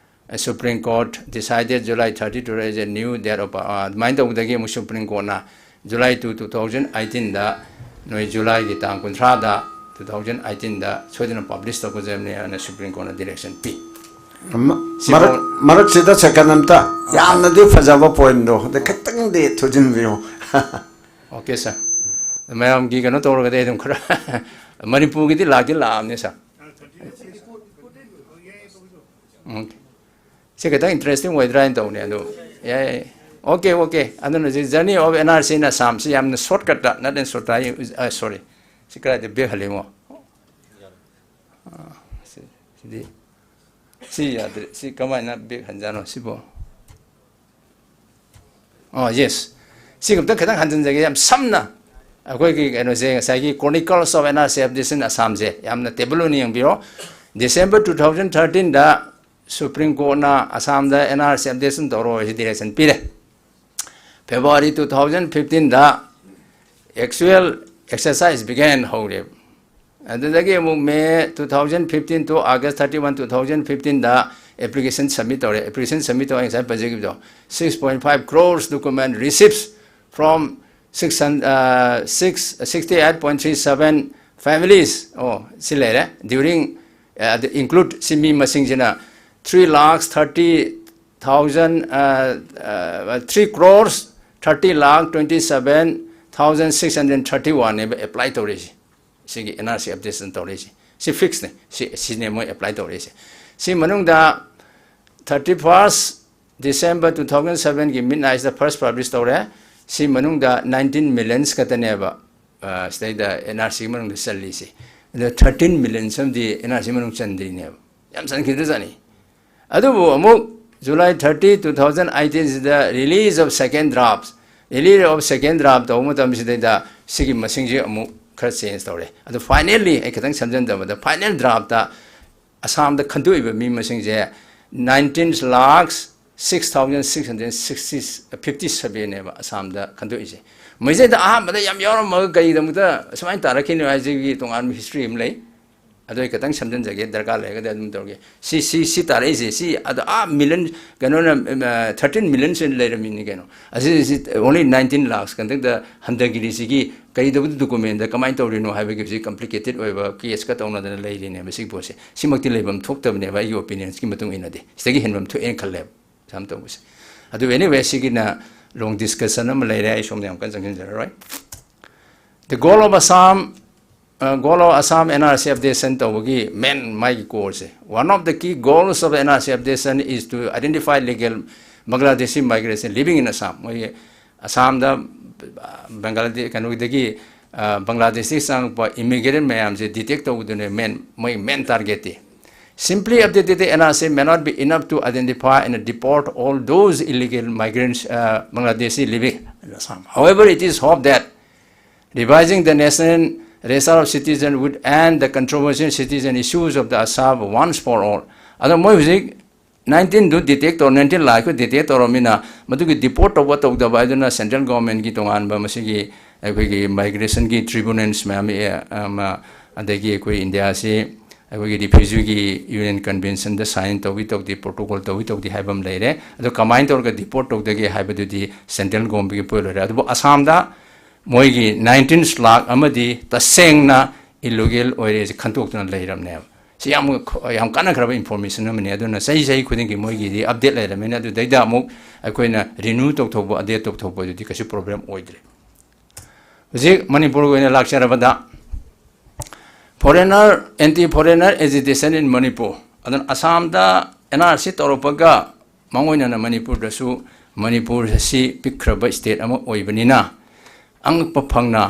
Supreme Court decided July thirty to raise a new date of, ꯑ, ꯑꯗꯨꯃꯥꯏꯅ ꯇꯧꯕꯗꯒꯤ ꯑꯃꯨꯛ Supreme Courtꯅ July two, two thousand eighteen ꯗ, ꯅꯣꯏ Julyꯒꯤ ꯇꯥꯡ ꯀꯨꯟꯊ꯭ꯔꯥꯗ, two thousand eighteen ꯗ ꯁꯣꯏꯗꯅ publish ꯇꯧꯒꯗꯕꯅꯤ ꯍꯥꯏꯅ Supreme Courtꯅ direction ꯄꯤ꯫ ꯃ-, ꯁꯤꯐꯥꯎ ꯃꯔꯛ-, ꯃꯔꯛꯁꯤꯗ second ꯑꯝꯇ, ꯌꯥꯝꯅꯗꯤ ꯐꯖꯕ pointꯗꯣ, ꯑꯗ ꯈꯤꯇꯪꯗꯤ ꯊꯨꯖꯤꯟꯕꯤꯌꯨ꯫ Okay, sir. ꯃꯌꯥꯝꯒꯤ ꯀꯩꯅꯣ ꯇꯧꯔꯒꯗꯤ ꯑꯗꯨꯝ ꯈꯔ ꯃꯅꯤꯄꯨꯔꯒꯤꯗꯤ ꯂꯥꯛꯇꯤ ꯂꯥꯛꯑꯕꯅꯤ, sir꯫ Okay. ꯁꯤ ꯈꯤꯇꯪ interesting ꯑꯣꯏꯗ꯭ꯔꯥ ꯍꯥꯏꯅ ꯇꯧꯕꯅꯦ ꯑꯗꯣ꯫ ꯌꯥꯏ, ꯌꯥꯏ꯫ Okay, okay. ꯑꯗꯨꯅ ꯍꯧꯖꯤꯛ Journey of N R C in Assam ꯁꯤ ꯌꯥꯝꯅ shortcutꯇ, not in short, ꯑ, sorry. ꯁꯤ ꯀꯗꯥꯏꯗ back ꯍꯜꯂꯤꯃꯣ? ꯑ, ꯁꯤ, ꯁꯤꯗꯤ, ꯁꯤ ꯌꯥꯗ꯭ꯔꯦ꯫ ꯁꯤ ꯀꯃꯥꯏꯅ back ꯍꯟꯖꯥꯠꯅꯣ ꯁꯤꯕꯣ? ꯑꯣ, yes꯫ ꯁꯤ ꯑꯝꯇ ꯈꯤꯇꯪ ꯍꯟꯖꯤꯟꯖꯒꯦ, ꯌꯥꯝ ꯁꯝꯅ꯫ ꯑꯩꯈꯣꯏꯒꯤ ꯀꯩꯅꯣꯁꯦ, ꯉꯁꯥꯏꯒꯤ Chronicles of N R C Updation Assamꯁꯦ ꯌꯥꯝꯅ ꯇꯦꯕꯜ ꯑꯣꯏꯅ ꯌꯦꯡꯕꯤꯔꯣ꯫ December two thousand thirteenꯗ Supreme Courtꯅ ꯑꯁꯥꯝꯗ N R C updation ꯇꯧꯔꯣ ꯍꯥꯏꯁꯤ direction ꯄꯤꯔꯦ꯫ February two thousand fifteenꯗ actual exercise began ꯍꯧꯔꯦꯕ꯫ ꯑꯗꯨꯗꯒꯤ ꯑꯃꯨꯛ May two thousand fifteen to August thirty-one, two thousand fifteenꯗ application submit ꯇꯧꯔꯦ꯫ Application submit ꯇꯧꯔꯦ, ꯉꯁꯥꯏ ꯄꯟꯖꯈꯤꯕꯗꯣ, six point five crores document receipts from six hundred, uh, six, sixty-eight point three seven families꯫ ꯑꯣ, ꯁꯤ ꯂꯩꯔꯦ꯫ During, uh, the include ꯁꯤ ꯃꯤ ꯃꯁꯤꯡꯁꯤꯅ three lakhs thirty thousand, uh, uh, three crores thirty lakh twenty-seven thousand six hundred thirty-one ꯅꯦꯕ apply ꯇꯧꯔꯤꯁꯤ꯫ ꯁꯤꯒꯤ N R C updation ꯇꯧꯔꯤꯁꯤ꯫ ꯁꯤ fixꯅꯦ꯫ ꯁꯤ, ꯁꯤꯅꯦ ꯃꯣꯏ apply ꯇꯧꯔꯤꯁꯦ꯫ ꯁꯤ ꯃꯅꯨꯡꯗ thirty-first December two thousand sevenꯒꯤ midnightꯇ first publish ꯇꯧꯔꯦ꯫ ꯁꯤ ꯃꯅꯨꯡꯗ nineteen millions ꯈꯛꯇꯅꯦꯕ, ꯑ, ꯁꯤꯗꯩꯗ N R C ꯃꯅꯨꯡꯗ ꯆꯜꯂꯤꯁꯦ꯫ ꯑꯗꯣ thirteen millions ꯑꯃꯗꯤ N R C ꯃꯅꯨꯡ ꯆꯟꯗ꯭ꯔꯤꯅꯦꯕ꯫ ꯌꯥꯝ ꯆꯟꯈꯤꯗ꯭ꯔꯖꯥꯠꯅꯤ꯫ ꯑꯗꯨꯕꯨ ꯑꯃꯨꯛ July thirty, two thousand eighteenꯁꯤꯗ release of second draft, release of second draft ꯇꯧꯕ ꯃꯇꯝꯁꯤꯗꯩꯗ ꯁꯤꯒꯤ ꯃꯁꯤꯡꯁꯤ ꯑꯃꯨꯛ ꯈꯔ change ꯇꯧꯔꯦ꯫ ꯑꯗꯣ finally, ꯑꯩ ꯈꯤꯇꯪ ꯁꯝꯖꯟꯗꯕꯗ, final draftꯇ ꯑꯁꯥꯝꯗ ꯈꯟꯗꯣꯛꯏꯕ ꯃꯤ ꯃꯁꯤꯡꯁꯦ nineteen lakhs six thousand six hundred sixty, fifty-sevenꯅꯦꯕ ꯑꯁꯥꯝꯗ ꯈꯟꯗꯣꯛꯏꯁꯦ꯫ ꯃꯁꯤꯗ ꯑꯍꯥꯟꯕꯗ ꯌꯥꯝ ꯌꯥꯎꯔꯝꯃꯒ ꯀꯔꯤꯒꯤꯗꯃꯛꯇ ꯁꯨꯃꯥꯏꯅ ꯇꯥꯔꯛꯈꯤꯅꯣ ꯍꯥꯏꯁꯤꯒꯤ ꯇꯣꯉꯥꯟꯕ history ꯑꯃ ꯂꯩ꯫ ꯑꯗꯣ ꯑꯩ ꯈꯤꯇꯪ ꯁꯝꯖꯤꯟꯖꯒꯦ, ꯗꯔꯀꯥꯔ ꯂꯩꯔꯒꯗꯤ ꯑꯗꯨꯝ ꯇꯧꯔꯒꯦ꯫ ꯁꯤ, ꯁꯤ, ꯁꯤ ꯇꯥꯔꯛꯏꯁꯦ, ꯁꯤ ꯑꯗꯣ ꯑꯥ million, ꯀꯩꯅꯣꯅ, ꯑ, thirteen million ꯁꯤ ꯂꯩꯔꯝꯃꯤꯅꯤ ꯀꯩꯅꯣ꯫ ꯑꯁꯤ, ꯁꯤ only nineteen lakhs ꯈꯛꯇꯪꯗ ꯍꯟꯊꯈꯤꯔꯤꯁꯤꯒꯤ ꯀꯩꯗꯧꯕꯗ documentꯗ ꯀꯃꯥꯏꯅ ꯇꯧꯔꯤꯅꯣ ꯍꯥꯏꯕꯒꯤ ꯍꯧꯖꯤꯛ complicated ꯑꯣꯏꯕ caseꯀ ꯇꯧꯅꯗꯅ ꯂꯩꯔꯤꯅꯦꯕ ꯁꯤꯒꯤ ꯄꯣꯠꯁꯦ꯫ ꯁꯤꯃꯛꯇꯤ ꯂꯩꯐꯝ ꯊꯣꯛꯇꯕꯅꯦꯕ ꯑꯩꯒꯤ opinionsꯀꯤ ꯃꯇꯨꯡ ꯏꯟꯅꯗꯤ꯫ ꯁꯤꯗꯒꯤ ꯍꯦꯟꯐꯝ ꯊꯣꯛꯑꯦꯅ ꯈꯜꯂꯦꯕ꯫ ꯁꯨꯃꯥꯏꯅ ꯇꯧꯕꯁꯦ꯫ ꯑꯗꯨ anyway, ꯁꯤꯒꯤꯅ long discussion ꯑꯃ ꯂꯩꯔꯦ, ꯑꯩ ꯁꯣꯝꯗ ꯌꯥꯝ ꯀꯟꯅ ꯆꯪꯁꯤꯟꯖꯔꯔꯣꯏ꯫ The goal of Assam, uh, goal of Assam N R C updation ꯇꯧꯕꯒꯤ main ꯃꯥꯒꯤ goalꯁꯦ, one of the key goals of N R C updation is to identify legal Bangladeshi migrants living in Assam꯫ ꯃꯣꯏꯒꯤ ꯑꯁꯥꯝꯗ, ꯑ, ꯕꯪꯒ꯭ꯂꯥꯗꯦ-, ꯀꯩꯅꯣꯗꯒꯤ, ꯑ, ꯕꯪꯒ꯭ꯂꯥꯗꯦꯁꯇꯒꯤ ꯆꯪꯉꯛꯄ immigrant ꯃꯌꯥꯝꯁꯦ detect ꯇꯧꯕꯗꯨꯅꯦ main, ꯃꯣꯏ main targetꯇꯤ꯫ Simply updating the N R C may not be enough to identify and deport all those illegal migrants, uh, Bangladeshi living in Assam. However, it is hoped that Revising the national register of citizen would end the controversial citizen issues of the Assam once for all. ꯑꯗꯣ ꯃꯣꯏ ꯍꯧꯖꯤꯛ nineteen ꯗꯨ detect ꯇꯧꯔ, nineteen ꯂꯥꯛꯈꯣꯏ detect ꯇꯧꯔꯃꯤꯅ, ꯃꯗꯨꯒꯤ deport ꯇꯧꯕ ꯇꯧꯗꯕ ꯍꯥꯏꯗꯨꯅ central government ꯀꯤ ꯇꯣꯉꯥꯟꯕ ꯃꯁꯤꯒꯤ ꯑꯩꯈꯣꯏꯒꯤ migration ꯒꯤ tribunals ꯃꯌꯥꯝ, ꯑꯦ, ꯑꯃ, ꯑꯗꯒꯤ ꯑꯩꯈꯣꯏ ꯏꯟꯗꯤꯌꯥꯁꯤ ꯑꯩꯈꯣꯏꯒꯤ refugee ꯒꯤ Union Convention ꯗ sign ꯇꯧꯏ ꯇꯧꯗꯦ, protocol ꯇꯧꯏ ꯇꯧꯗꯦ ꯍꯥꯏꯕ ꯑꯃ ꯂꯩꯔꯦ꯫ ꯑꯗꯣ ꯀꯃꯥꯏꯅ ꯇꯧꯔꯒ deport ꯇꯧꯗꯒꯦ ꯍꯥꯏꯕꯗꯨꯗꯤ central government ꯀꯤ ꯄꯣꯠ ꯑꯣꯏꯔꯦ꯫ ꯑꯗꯨꯕꯨ ꯑꯁꯥꯝꯗ ꯃꯣꯏꯒꯤ nineteen ꯂꯥꯛ ꯑꯃꯗꯤ ꯇꯁꯦꯡꯅ illegal ꯑꯣꯏꯔꯦꯁꯦ ꯈꯟꯗꯣꯛꯇꯨꯅ ꯂꯩꯔꯕꯅꯦꯕ꯫ ꯁꯤ ꯌꯥꯝ, ꯌꯥꯝ ꯀꯥꯟꯅꯈ꯭ꯔꯕ information ꯑꯃꯅꯤ꯫ ꯑꯗꯨꯅ ꯆꯍꯤ, ꯆꯍꯤ ꯈꯨꯗꯤꯡꯒꯤ ꯃꯣꯏꯒꯤꯗꯤ update ꯂꯩꯔꯕꯅꯤꯅ, ꯑꯗꯨꯗꯩꯗ ꯑꯃꯨꯛ ꯑꯩꯈꯣꯏꯅ renew ꯇꯧꯊꯣꯛꯄ, update ꯇꯧꯊꯣꯛꯄ ꯑꯗꯨꯗꯤ ꯀꯩꯁꯨ problem ꯑꯣꯏꯗ꯭ꯔꯦ꯫ ꯍꯧꯖꯤꯛ ꯃꯅꯤꯄꯨꯔꯒꯤ ꯑꯣꯏꯅ ꯂꯥꯛꯆꯔꯕꯗ, foreigner, anti foreigner agitation in Manipur꯫ ꯑꯗꯨꯅ ꯑꯁꯥꯝꯗ N R C ꯇꯧꯔꯛꯄꯒ ꯃꯥꯡꯑꯣꯏꯅꯅ ꯃꯅꯤꯄꯨꯔꯗꯁꯨ, ꯃꯅꯤꯄꯨꯔ ꯑꯁꯤ ꯄꯤꯛꯈ꯭ꯔꯕ state ꯑꯃ ꯑꯣꯏꯕꯅꯤꯅ, ꯑꯉꯛꯄ ꯐꯪꯅ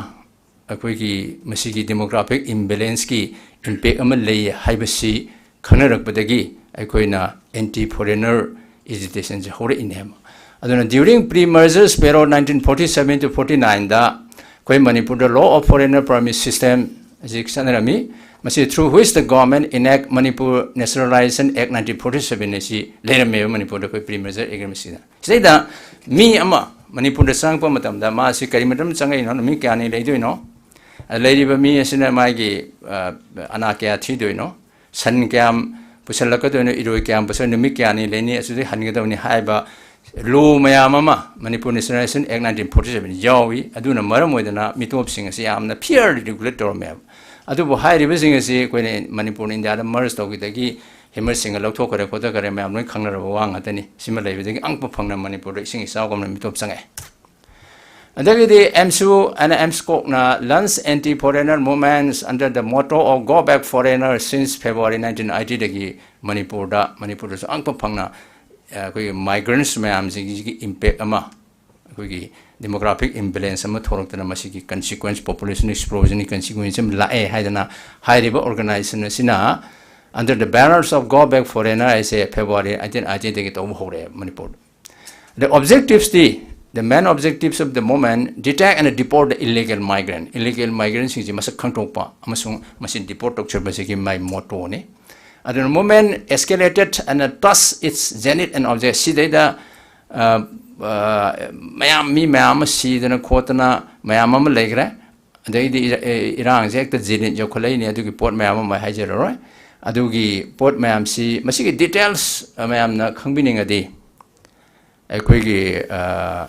ꯑꯩꯈꯣꯏꯒꯤ ꯃꯁꯤꯒꯤ demographic imbalance ꯀꯤ impact ꯑꯃ ꯂꯩ ꯍꯥꯏꯕꯁꯤ ꯈꯪꯅꯔꯛꯄꯗꯒꯤ ꯑꯩꯈꯣꯏꯅ anti foreigner agitation ꯁꯦ ꯍꯧꯔꯛꯏꯅꯦꯕ꯫ ꯑꯗꯨꯅ during pre-merger sparrow nineteen forty seven to forty nine ꯗ ꯑꯩꯈꯣꯏ ꯃꯅꯤꯄꯨꯔꯗ law of foreigner permit system ꯑꯁꯤ ꯆꯠꯅꯔꯝꯃꯤ꯫ ꯃꯁꯤ through which the government enact Manipur Naturalization Act nineteen forty seven ꯑꯁꯤ ꯂꯩꯔꯝꯃꯦꯕ ꯃꯅꯤꯄꯨꯔꯗ ꯑꯩꯈꯣꯏ pre-merger agreement ꯁꯤꯗ꯫ ꯁꯤꯗꯩꯗ ꯃꯤ ꯑꯃ ꯃꯅꯤꯄꯨꯔꯗ ꯆꯪꯉꯛꯄ ꯃꯇꯝꯗ ꯃꯥꯁꯤ ꯀꯔꯤ ꯃꯔꯝ ꯆꯪꯉꯛꯏꯅꯣ, ꯅꯨꯃꯤꯠ ꯀꯌꯥꯅꯤ ꯂꯩꯗꯣꯏꯅꯣ, ꯑ, ꯂꯩꯔꯤꯕ ꯃꯤ ꯑꯁꯤꯅ ꯃꯥꯒꯤ, ꯑ, ꯑꯅꯥ ꯀꯌꯥ ꯊꯤꯗꯣꯏꯅꯣ, ꯁꯟ ꯀꯌꯥꯝ ꯄꯨꯁꯜꯂꯛꯀꯗꯣꯏꯅꯣ, ꯏꯔꯣꯏ ꯀꯌꯥꯝ ꯄꯨꯁꯜ-, ꯅꯨꯃꯤꯠ ꯀꯌꯥꯅꯤ ꯂꯩꯅꯤ, ꯑꯗꯨꯗꯩ ꯍꯟꯒꯗꯕꯅꯤ ꯍꯥꯏꯕ law ꯃꯌꯥꯝ ꯑꯃ Manipur Naturalization Act nineteen forty seven ꯌꯥꯎꯏ꯫ ꯑꯗꯨꯅ ꯃꯔꯝ ꯑꯣꯏꯗꯅ ꯃꯤꯇꯣꯞꯁꯤꯡ ꯑꯁꯤ ꯌꯥꯝꯅ fairly regulate ꯇꯧꯔꯝꯃꯦꯕ꯫ ꯑꯗꯨꯕꯨ ꯍꯥꯏꯔꯤꯕꯁꯤꯡ ꯑꯁꯤ ꯑꯩꯈꯣꯏꯅ ꯃꯅꯤꯄꯨꯔꯅ ꯏꯟꯗꯤꯌꯥꯗ merge ꯇꯧꯈꯤꯗꯒꯤ ꯍꯤꯃꯔ ꯁꯤꯡꯒ ꯂꯧꯊꯣꯛꯈ꯭ꯔꯦ ꯈꯣꯠꯇꯈ꯭ꯔꯦ ꯃꯌꯥꯝ ꯂꯣꯏ ꯈꯪꯅꯔꯕ ꯋꯥ ꯉꯥꯛꯇꯅꯤ꯫ ꯁꯤꯃ ꯂꯩꯕꯗꯒꯤ ꯑꯉꯛꯄ ꯐꯪꯅ ꯃꯅꯤꯄꯨꯔꯗ ꯏꯁꯤꯡ ꯏꯆꯥꯎꯒꯨꯝꯅ ꯃꯤꯇꯣꯞ ꯆꯪꯉꯛꯑꯦ꯫ ꯑꯗꯒꯤꯗꯤ ꯑꯦꯝꯁꯨ and ꯑꯦꯝꯁꯀꯣꯛꯅ launch anti foreigner movements under the motto of Go Back Foreigner since February nineteen eighty ꯗꯒꯤ ꯃꯅꯤꯄꯨꯔꯗ, ꯃꯅꯤꯄꯨꯔꯗꯁꯨ ꯑꯉꯛꯄ ꯐꯪꯅ, ꯑ, ꯑꯩꯈꯣꯏꯒꯤ migrants ꯃꯌꯥꯝꯁꯤꯡꯁꯤꯒꯤ impact ꯑꯃ, ꯑꯩꯈꯣꯏꯒꯤ demographic imbalance ꯑꯃ ꯊꯣꯛꯂꯛꯇꯅ ꯃꯁꯤꯒꯤ consequence, population explosion ꯒꯤ consequence ꯑꯃ ꯂꯥꯛꯑꯦ ꯍꯥꯏꯗꯅ ꯍꯥꯏꯔꯤꯕ organization ꯑꯁꯤꯅ under the banners of Go Back Foreigner ꯍꯥꯏꯁꯦ February nineteen eighty ꯗꯒꯤ ꯇꯧꯕ ꯍꯧꯔꯛꯑꯦ ꯃꯅꯤꯄꯨꯔꯗ꯫ ꯑꯗ objectives T The main objectives of the movement: detect and deport the illegal migrant. Illegal migrant ꯁꯤꯡꯁꯤ ꯃꯁꯛ ꯈꯪꯗꯣꯛꯄ ꯑꯃꯁꯨꯡ ꯃꯁꯤ deport ꯇꯧꯊꯕꯁꯤꯒꯤ ꯃꯥꯏ motto ꯅꯤ꯫ ꯑꯗꯨꯅ movement escalated and touched its zenith and object. ꯁꯤꯗꯩꯗ ꯑ, ꯑ, ꯃꯌꯥꯝ, ꯃꯤ ꯃꯌꯥꯝ ꯑꯃ ꯁꯤꯗꯅ ꯈꯣꯠꯇꯅ ꯃꯌꯥꯝ ꯑꯃ ꯂꯩꯈ꯭ꯔꯦ꯫ ꯑꯗꯩꯗꯤ ꯏꯔ-, ꯑꯦ, ꯏꯔꯥꯡꯁꯦ ꯍꯦꯛꯇ zenith ꯌꯧꯈꯠꯂꯛꯏꯅꯦ꯫ ꯑꯗꯨꯒꯤ ꯄꯣꯠ ꯃꯌꯥꯝ ꯑꯃ ꯍꯥꯏꯖꯔꯔꯣꯏ꯫ ꯑꯗꯨꯒꯤ ꯄꯣꯠ ꯃꯌꯥꯝꯁꯤ, ꯃꯁꯤꯒꯤ details ꯃꯌꯥꯝꯅ ꯈꯪꯕꯤꯅꯤꯡꯉꯗꯤ, ꯑꯩꯈꯣꯏꯒꯤ, ꯑ,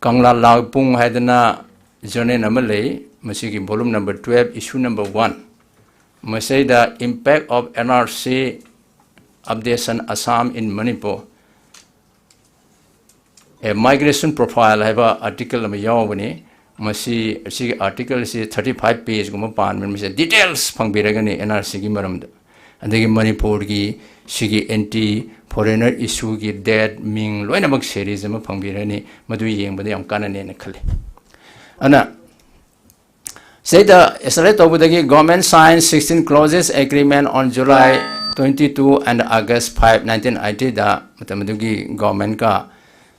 ꯀꯪꯂꯥ ꯂꯥꯜ ꯄꯨꯡ ꯍꯥꯏꯗꯅ journal ꯑꯃ ꯂꯩ, ꯃꯁꯤꯒꯤ volume number twelve, issue number one꯫ ꯃꯁꯤꯗ Impact of N R C Updation Assam in Manipur, A Migration Profile ꯍꯥꯏꯕ article ꯑꯃ ꯌꯥꯎꯕꯅꯤ꯫ ꯃꯁꯤ, ꯁꯤꯒꯤ article ꯑꯁꯤ thirty five page ꯒꯨꯝꯕ ꯄꯥꯟꯕꯅꯤ꯫ ꯃꯁꯤꯗ details ꯐꯪꯕꯤꯔꯒꯅꯤ N R C ꯒꯤ ꯃꯔꯝꯗ꯫ ꯑꯗꯒꯤ ꯃꯅꯤꯄꯨꯔꯒꯤ ꯁꯤꯒꯤ anti foreigner issue ꯒꯤ date, ꯃꯤꯡ ꯂꯣꯏꯅꯃꯛ series ꯑꯃ ꯐꯪꯕꯤꯔꯅꯤ꯫ ꯃꯗꯨ ꯌꯦꯡꯕꯗ ꯌꯥꯝ ꯀꯥꯟꯅꯅꯦꯅ ꯈꯜꯂꯤ꯫ ꯑꯗꯨꯅ ꯁꯤꯗ select ꯇꯧꯕꯗꯒꯤ, government signed sixteen clauses agreement on July twenty two and August five, nineteen eighty ꯗ ꯃꯇꯝ ꯑꯗꯨꯒꯤ government ꯀ,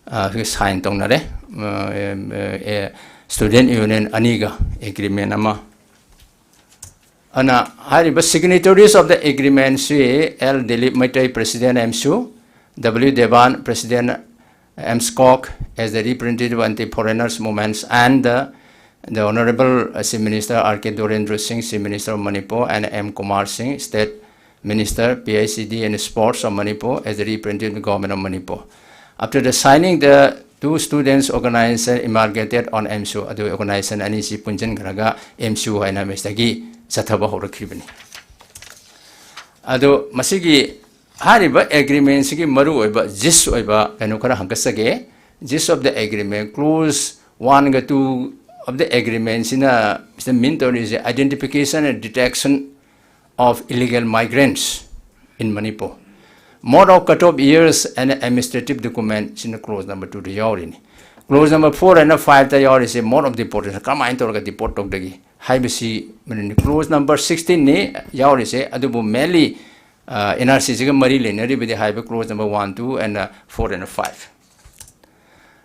ꯑ, sign ꯇꯧꯅꯔꯦ꯫ ꯑ, ꯑꯦ, ꯑꯦ, student union ꯑꯅꯤꯒ agreement ꯑꯃ꯫ ꯑꯗꯨꯅ ꯍꯥꯏꯔꯤꯕ signatories of the agreement ꯁꯤ L Dilip Meitei, President, AMSU, W Devan, President, AMSCOC, as the representative of anti-foreigners movements, and the, the Honorable, uh, Chief Minister R K Dorendra Singh, Chief Minister of Manipur, and M Kumar Singh, State Minister, P I C D and Sports of Manipur, as the representative of the Government of Manipur. After the signing, the two students organization amalgamated on AMSU, ꯑꯗꯨ organization ꯑꯅꯤꯁꯤ ꯄꯨꯟꯁꯤꯟꯈ꯭ꯔꯒ AMSU ꯍꯥꯏꯅ ꯃꯁꯤꯗꯒꯤ ꯆꯠꯊꯕ ꯍꯧꯔꯛꯈꯤꯕꯅꯤ꯫ ꯑꯗꯣ ꯃꯁꯤꯒꯤ ꯍꯥꯏꯔꯤꯕ agreement ꯁꯤꯒꯤ ꯃꯔꯨꯑꯣꯏꯕ, gist ꯑꯣꯏꯕ ꯀꯩꯅꯣ ꯈꯔ ꯍꯪꯒꯠꯆꯒꯦ꯫ Gist of the agreement, clause one ꯒ two of the agreement ꯁꯤꯅ ꯁꯤꯗ mean ꯇꯧꯔꯤꯁꯦ identification and detection of illegal migrants in Manipur, mode of cut off years and administrative document ꯁꯤꯅ clause number two the ꯌꯥꯎꯔꯤꯅꯤ꯫ Clause number four and five ꯇ ꯌꯥꯎꯔꯤꯁꯦ mode of deportation, ꯀꯔꯝꯍꯥꯏꯅ ꯇꯧꯔꯒ deport ꯇꯧꯗꯒꯦ ꯍꯥꯏꯕꯁꯤ ꯃꯅꯤꯅꯤ꯫ Clause number sixteen ꯅꯤ ꯌꯥꯎꯔꯤꯁꯦ, ꯑꯗꯨꯕꯨ mainly, ꯑ, N R C ꯁꯤꯒ ꯃꯔꯤ ꯂꯩꯅꯔꯤꯕꯗꯤ ꯍꯥꯏꯕ clause number one, two and, ꯑ, four and five꯫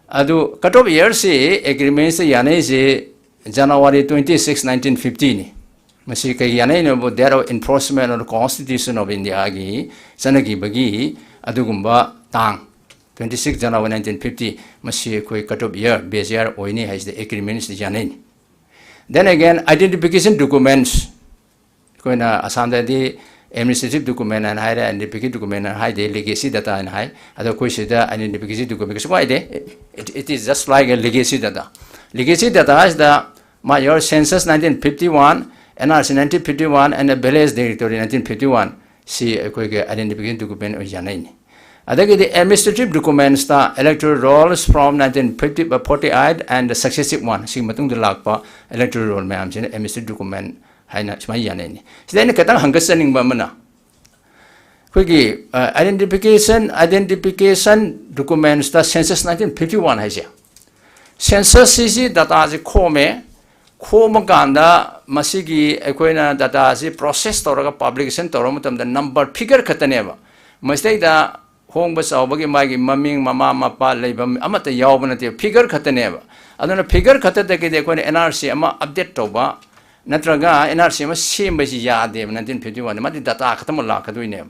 ꯑꯗꯨ cut off yearꯁꯤ agreementꯁꯤ ꯌꯥꯅꯩꯁꯤ January twenty six, nineteen fiftyꯅꯤ꯫ ꯃꯁꯤ ꯀꯩ ꯌꯥꯅꯩꯅꯣꯕꯨ, date of enforcement of the Constitution of Indiaꯒꯤ ꯆꯠꯅꯈꯤꯕꯒꯤ ꯑꯗꯨꯒꯨꯝꯕ ꯇꯥꯡ twenty six January nineteen fifty, ꯃꯁꯤ ꯑꯩꯈꯣꯏ cut off year, base year ꯑꯣꯏꯅꯤ ꯍꯥꯏꯁꯤꯗ agreementꯁꯤꯗ ꯌꯥꯅꯩꯅꯤ꯫ Then again, identification documents, ꯑꯩꯈꯣꯏꯅ ꯑꯁꯥꯝꯗꯗꯤ administrative document ꯍꯥꯏꯅ ꯍꯥꯏꯔꯦ, identification document ꯍꯥꯏꯅ ꯍꯥꯏꯗꯦ, legacy data ꯍꯥꯏꯅ ꯍꯥꯏ꯫ ꯑꯗꯣ ꯑꯩꯈꯣꯏ ꯁꯤꯗ identification document ꯀꯩꯁꯨ ꯀꯥꯏꯗꯦ, it, it is just like a legacy data. Legacy data ꯍꯥꯏꯁꯤꯗ my your census nineteen fifty one, N R C nineteen fifty one and the village directory nineteen fifty one, ꯁꯤ ꯑꯩꯈꯣꯏꯒꯤ identification document ꯑꯣꯏꯅ ꯌꯥꯅꯩꯅꯤ꯫ ꯑꯗꯒꯤꯗꯤ administrative documentsꯇ electoral rolls from nineteen fifty, forty eight and the successive one, ꯁꯤꯒꯤ ꯃꯇꯨꯡꯗ ꯂꯥꯛꯄ electoral roll ꯃꯌꯥꯝꯁꯤꯅ administrative document ꯍꯥꯏꯅ ꯁꯨꯃꯥꯏꯅ ꯌꯥꯅꯩꯅꯤ꯫ ꯁꯤꯗ ꯑꯩꯅ ꯈꯤꯇꯪ ꯍꯪꯒꯠꯆꯅꯤꯡꯕ ꯑꯃꯅ, ꯑꯩꯈꯣꯏꯒꯤ identification identification documentsꯇ census nineteen fifty one ꯍꯥꯏꯁꯦ, census ꯁꯤꯁꯤ dataꯁꯤ ꯈꯣꯝꯃꯦ꯫ ꯈꯣꯝꯕ ꯀꯥꯟꯗ ꯃꯁꯤꯒꯤ ꯑꯩꯈꯣꯏꯅ dataꯁꯤ process ꯇꯧꯔꯒ publication ꯇꯧꯔꯕ ꯃꯇꯝꯗ number, figure ꯈꯛꯇꯅꯦꯕ꯫ ꯃꯁꯤꯗꯩꯗ ꯍꯣꯡꯕ ꯆꯥꯎꯕꯒꯤ ꯃꯥꯒꯤ ꯃꯃꯤꯡ, ꯃꯃꯥ ꯃꯄꯥ, ꯂꯩꯐꯝ ꯑꯃꯠꯇ ꯌꯥꯎꯕ ꯅꯠꯇꯦ, figure ꯈꯛꯇꯅꯦꯕ꯫ ꯑꯗꯨꯅ figure ꯈꯛꯇꯗꯒꯤꯗꯤ ꯑꯩꯈꯣꯏꯅ N R C ꯑꯃ update ꯇꯧꯕ ꯅꯠꯇ꯭ꯔꯒ N R C ꯑꯃ ꯁꯦꯝꯕꯁꯤ ꯌꯥꯗꯦꯕ nineteen fifty one꯫ ꯃꯥꯗꯤ data ꯈꯛꯇꯃꯛ ꯂꯥꯛꯀꯗꯣꯏꯅꯦꯕ,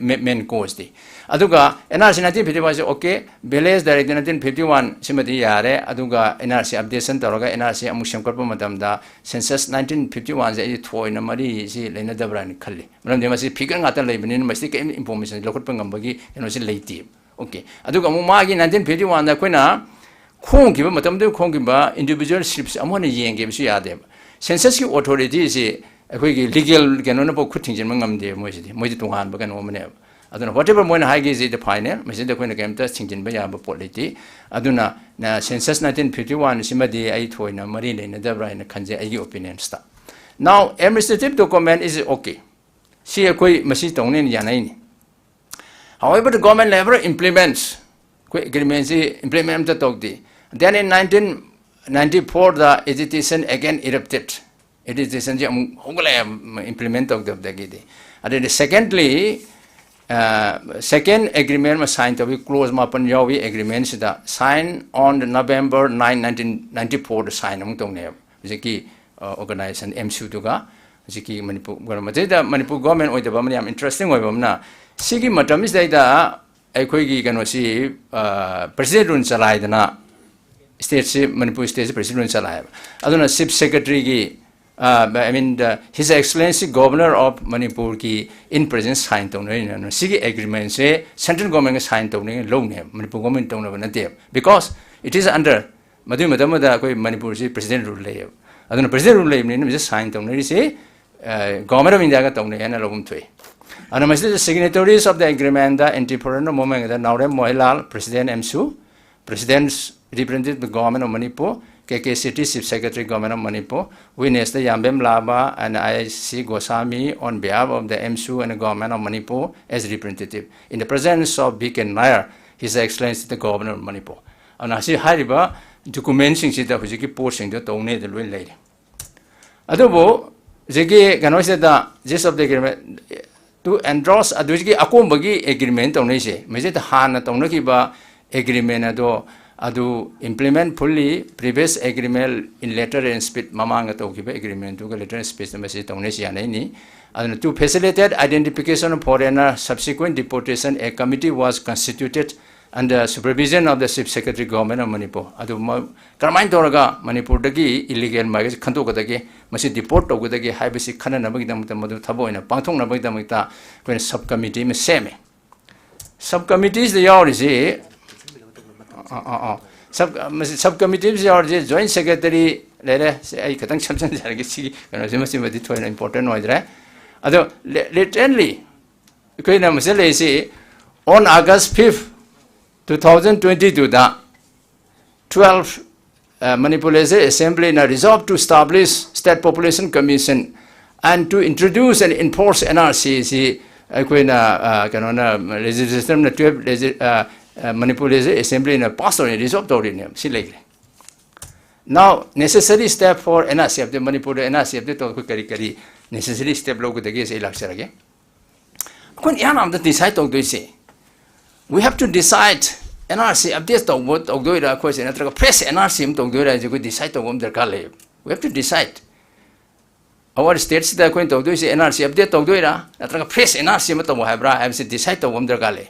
main causeꯇꯤ꯫ ꯑꯗꯨꯒ N R C nineteen fifty one ꯁꯦ, okay, village directory nineteen fifty one ꯁꯤꯃꯗꯤ ꯌꯥꯔꯦ꯫ ꯑꯗꯨꯒ N R C updation ꯇꯧꯔꯒ N R C ꯑꯃꯨꯛ ꯁꯦꯝꯒꯠꯄ ꯃꯇꯝꯗ census nineteen fifty one ꯁꯦ ꯑꯩ ꯊꯣꯏꯅ ꯃꯔꯤꯁꯤ ꯂꯩꯅꯗꯕ꯭ꯔꯥ ꯍꯥꯏꯅ ꯈꯜꯂꯤ꯫ ꯃꯔꯝꯗꯤ ꯃꯁꯤ figure ꯉꯥꯛꯇ ꯂꯩꯕꯅꯤꯅ ꯃꯁꯤꯗꯤ ꯀꯔꯤꯝꯇ information ꯂꯧꯈꯠꯄ ꯉꯝꯕꯒꯤ ꯀꯩꯅꯣꯁꯤ ꯂꯩꯇꯦ꯫ Okay, ꯑꯗꯨꯒ ꯑꯃꯨꯛ ꯃꯥꯒꯤ nineteen fifty one ꯗ ꯑꯩꯈꯣꯏꯅ ꯈꯣꯡꯈꯤꯕ ꯃꯇꯝꯗꯨꯗ ꯈꯣꯡꯈꯤꯕ individual slips ꯑꯃꯨꯛ ꯍꯟꯅ ꯌꯦꯡꯒꯦꯕꯁꯨ ꯌꯥꯗꯦꯕ꯫ Censusꯀꯤ authorityꯁꯤ ꯑꯩꯈꯣꯏꯒꯤ legal ꯀꯩꯅꯣꯅꯐꯥꯎ ꯈꯨꯠ ꯊꯤꯡꯖꯤꯟꯕ ꯉꯝꯗꯦꯕ꯫ ꯃꯣꯏꯁꯤꯗꯤ, ꯃꯣꯏꯗꯤ ꯇꯣꯉꯥꯟꯕ ꯀꯩꯅꯣ ꯑꯃꯅꯦꯕ꯫ ꯑꯗꯨꯅ whatever ꯃꯣꯏꯅ ꯍꯥꯏꯒꯦꯁꯤꯗꯤ fineꯅꯦ, ꯃꯁꯤꯗ ꯑꯩꯈꯣꯏꯅ ꯀꯩꯝꯇ ꯊꯤꯡꯖꯤꯟꯕ ꯌꯥꯕ ꯄꯣꯠ ꯂꯩꯇꯦ꯫ ꯑꯗꯨꯅ census nineteen fifty one ꯁꯤꯃꯗꯤ ꯑꯩ ꯊꯣꯏꯅ ꯃꯔꯤ ꯂꯩꯅꯗꯕ꯭ꯔꯥ ꯍꯥꯏꯅ ꯈꯟꯖꯩ, ꯑꯩꯒꯤ opinionsꯇ꯫ Now, administrative document is okay, ꯁꯤ ꯑꯩꯈꯣꯏ ꯃꯁꯤ ꯇꯧꯅꯦꯅ ꯌꯥꯅꯩꯅꯤ꯫ However, the government never implements, ꯑꯩꯈꯣꯏ agreementꯁꯤ implement ꯑꯝꯇ ꯇꯧꯗꯦ꯫ Then in nineteen ninety four the agitation again erupted. Agitationꯁꯤ ꯑꯃꯨꯛ ꯍꯧꯒꯠꯂꯛꯑꯦ implement ꯇꯧꯗꯕꯗꯒꯤꯗꯤ꯫ ꯑꯗꯩꯗꯤ secondly, second agreement ꯑꯃ sign ꯇꯧꯏ, clause ꯃꯥꯄꯟ ꯌꯥꯎꯏ agreement ꯁꯤꯗ꯫ Sign on the November nine, nineteen ninety four the sign ꯑꯃꯨꯛ ꯇꯧꯅꯩꯕ ꯍꯧꯖꯤꯛꯀꯤ organization MSU ꯗꯨꯒ꯫ ꯍꯧꯖꯤꯛꯀꯤ ꯃꯅꯤꯄꯨꯔ ꯃꯁꯤꯗ ꯃꯅꯤꯄꯨꯔ government ꯑꯣꯏꯗꯕ ꯑꯃꯅ ꯌꯥꯝ interesting ꯑꯣꯏꯕ ꯑꯃꯅ, ꯁꯤꯒꯤ ꯃꯇꯝꯁꯤꯗꯩꯗ ꯑꯩꯈꯣꯏꯒꯤ ꯀꯩꯅꯣꯁꯤ president rule ꯆꯂꯥꯏꯗꯅ stateꯁꯤ, Manipur stateꯁꯤ president rule ꯆꯂꯥꯏꯌꯦꯕ꯫ ꯑꯗꯨꯅ chief secretaryꯒꯤ, I mean, the, His Excellency Governor of ꯃꯅꯤꯄꯨꯔꯒꯤ in presence sign ꯇꯧꯅꯔꯤꯅ ꯁꯤꯒꯤ agreementꯁꯦ central governmentꯒ sign ꯇꯧꯅꯩ ꯂꯧꯅꯦꯕ, ꯃꯅꯤꯄꯨꯔ government ꯇꯧꯅꯕ ꯅꯠꯇꯦꯕ, because it is under, ꯃꯗꯨꯒꯤ ꯃꯇꯝꯗꯨꯗ ꯑꯩꯈꯣꯏ ꯃꯅꯤꯄꯨꯔꯁꯤ president rule ꯂꯩꯌꯦꯕ꯫ ꯑꯗꯨꯅ president rule ꯂꯩꯕꯅꯤꯅ ꯃꯁꯤ sign ꯇꯧꯅꯔꯤꯁꯤ Government of Indiaꯒ ꯇꯧꯅꯩ ꯍꯥꯏꯅ ꯂꯧꯐꯝ ꯊꯣꯛꯏ꯫ ꯑꯗꯨꯅ ꯃꯁꯤꯗ signatories of the agreement, the anti-foreigner movementꯗ Naorem Mohanlal, president MSU, president representative the Government of Manipur, K K Shetty, chief secretary, Government of Manipur, witnessꯇ ꯌꯥꯝꯕꯦꯝ ꯂꯥꯕꯥ and I C Goswami on behalf of the MSU and the Government of Manipur as representative, in the presence of B K Nair, His Excellency the Governor of Manipur꯫ ꯑꯗꯨꯅ ꯑꯁꯤ ꯍꯥꯏꯔꯤꯕ documentꯁꯤꯡꯁꯤꯗ ꯍꯧꯖꯤꯛꯀꯤ ꯄꯣꯠꯁꯤꯡꯗꯣ ꯇꯧꯅꯦꯗ ꯂꯣꯏ ꯂꯩꯔꯦ꯫ ꯑꯗꯨꯕꯨ ꯍꯧꯖꯤꯛꯀꯤ ꯀꯩꯅꯣꯁꯤꯗ gist of the agreement to endorse, ꯑꯗꯨꯒꯤ ꯑꯀꯣꯝꯕꯒꯤ agreement ꯇꯧꯅꯩꯁꯦ, ꯃꯁꯤꯗ ꯍꯥꯟꯅ ꯇꯧꯅꯈꯤꯕ agreement ꯑꯗꯣ ꯑꯗꯨ implement fully previous agreement in letter and spirit, ꯃꯃꯥꯡꯗ ꯇꯧꯈꯤꯕ agreementꯗꯨꯒ letter and spiritꯇ ꯃꯁꯤ ꯇꯧꯅꯩꯁꯤ ꯌꯥꯅꯩꯅꯤ꯫ ꯑꯗꯨꯅ to facilitate identification of foreigner subsequent deportation, a committee was constituted under supervision of the Chief Secretary, Government of Manipur꯫ ꯑꯗꯨ ꯀꯔꯝꯍꯥꯏꯅ ꯇꯧꯔꯒ ꯃꯅꯤꯄꯨꯔꯗꯒꯤ illegal migrants ꯈꯟꯗꯣꯛꯀꯗꯒꯦ, ꯃꯁꯤ deport ꯇꯧꯒꯗꯒꯦ ꯍꯥꯏꯕꯁꯤ ꯈꯟꯅꯅꯕꯒꯤꯗꯃꯛꯇ, ꯃꯗꯨ ꯊꯕꯛ ꯑꯣꯏꯅ ꯄꯥꯡꯊꯣꯛꯅꯕꯒꯤꯗꯃꯛꯇ ꯑꯩꯈꯣꯏꯅ sub committee ꯑꯃ ꯁꯦꯝꯃꯦ꯫ Sub committeeꯁꯤꯗ ꯌꯥꯎꯔꯤꯁꯤ, ꯑꯥ, ꯑꯥ, ꯑꯥ, sub, ꯃꯁꯤ sub committeeꯁꯤꯗ ꯌꯥꯎꯔꯤꯁꯤ joint secretary ꯂꯩꯔꯦ꯫ ꯁꯤ ꯑꯩ ꯈꯤꯇꯪ ꯁꯝꯖꯤꯟꯖꯔꯒꯦ, ꯁꯤꯒꯤ ꯀꯩꯅꯣꯁꯤ, ꯃꯁꯤꯃꯗꯤ ꯊꯣꯏꯅ important ꯑꯣꯏꯗ꯭ꯔꯦ꯫ ꯑꯗꯣ lately ꯑꯩꯈꯣꯏꯅ ꯃꯁꯤꯗ ꯂꯩꯔꯤꯁꯤ, on August fifth, two thousand twenty twoꯗ twelve, Manipur Legislative Assemblyꯅ resolve to establish State Population Commission and to introduce and enforce NRC ꯁꯤ ꯑꯩꯈꯣꯏꯅ, ꯀꯩꯅꯣꯅ, legislatorꯅ twelve, Manipur Legislative Assemblyꯅ pass ꯇꯧꯔꯤꯅꯦ, resolve ꯇꯧꯔꯤꯅꯦ꯫ ꯁꯤ ꯂꯩꯈ꯭ꯔꯦ꯫ Now necessary step for NRC update, ꯃꯅꯤꯄꯨꯔꯗ NRC update ꯇꯧꯕ ꯑꯩꯈꯣꯏ ꯀꯔꯤ ꯀꯔꯤ necessary step ꯂꯧꯒꯗꯒꯦꯁꯦ ꯑꯩ ꯂꯥꯛꯆꯔꯒꯦ꯫ ꯑꯩꯈꯣꯏꯅ ꯏꯍꯥꯟ ꯍꯥꯟꯕꯗ decide ꯇꯧꯗꯣꯏꯁꯦ, we have to decide, NRC update ꯇꯧꯕ ꯇꯧꯗꯣꯏꯔꯥ ꯑꯩꯈꯣꯏꯁꯦ, ꯅꯠꯇ꯭ꯔꯒ fresh NRC ꯑꯃ ꯇꯧꯗꯣꯏꯔꯥ ꯍꯥꯏꯁꯦ ꯑꯩꯈꯣꯏ decide ꯇꯧꯕ ꯑꯃ ꯗꯔꯀꯥꯔ ꯂꯩꯌꯦꯕ. We have to decide. Our stateꯁꯤꯗ ꯑꯩꯈꯣꯏꯅ ꯇꯧꯗꯣꯏꯁꯦ NRC update ꯇꯧꯗꯣꯏꯔꯥ, ꯅꯠꯇ꯭ꯔꯒ fresh NRC ꯑꯃ ꯇꯧ ꯍꯥꯏꯕ꯭ꯔꯥ ꯍꯥꯏꯕꯁꯤ decide ꯇꯧꯕ ꯑꯃ ꯗꯔꯀꯥꯔ ꯂꯩ.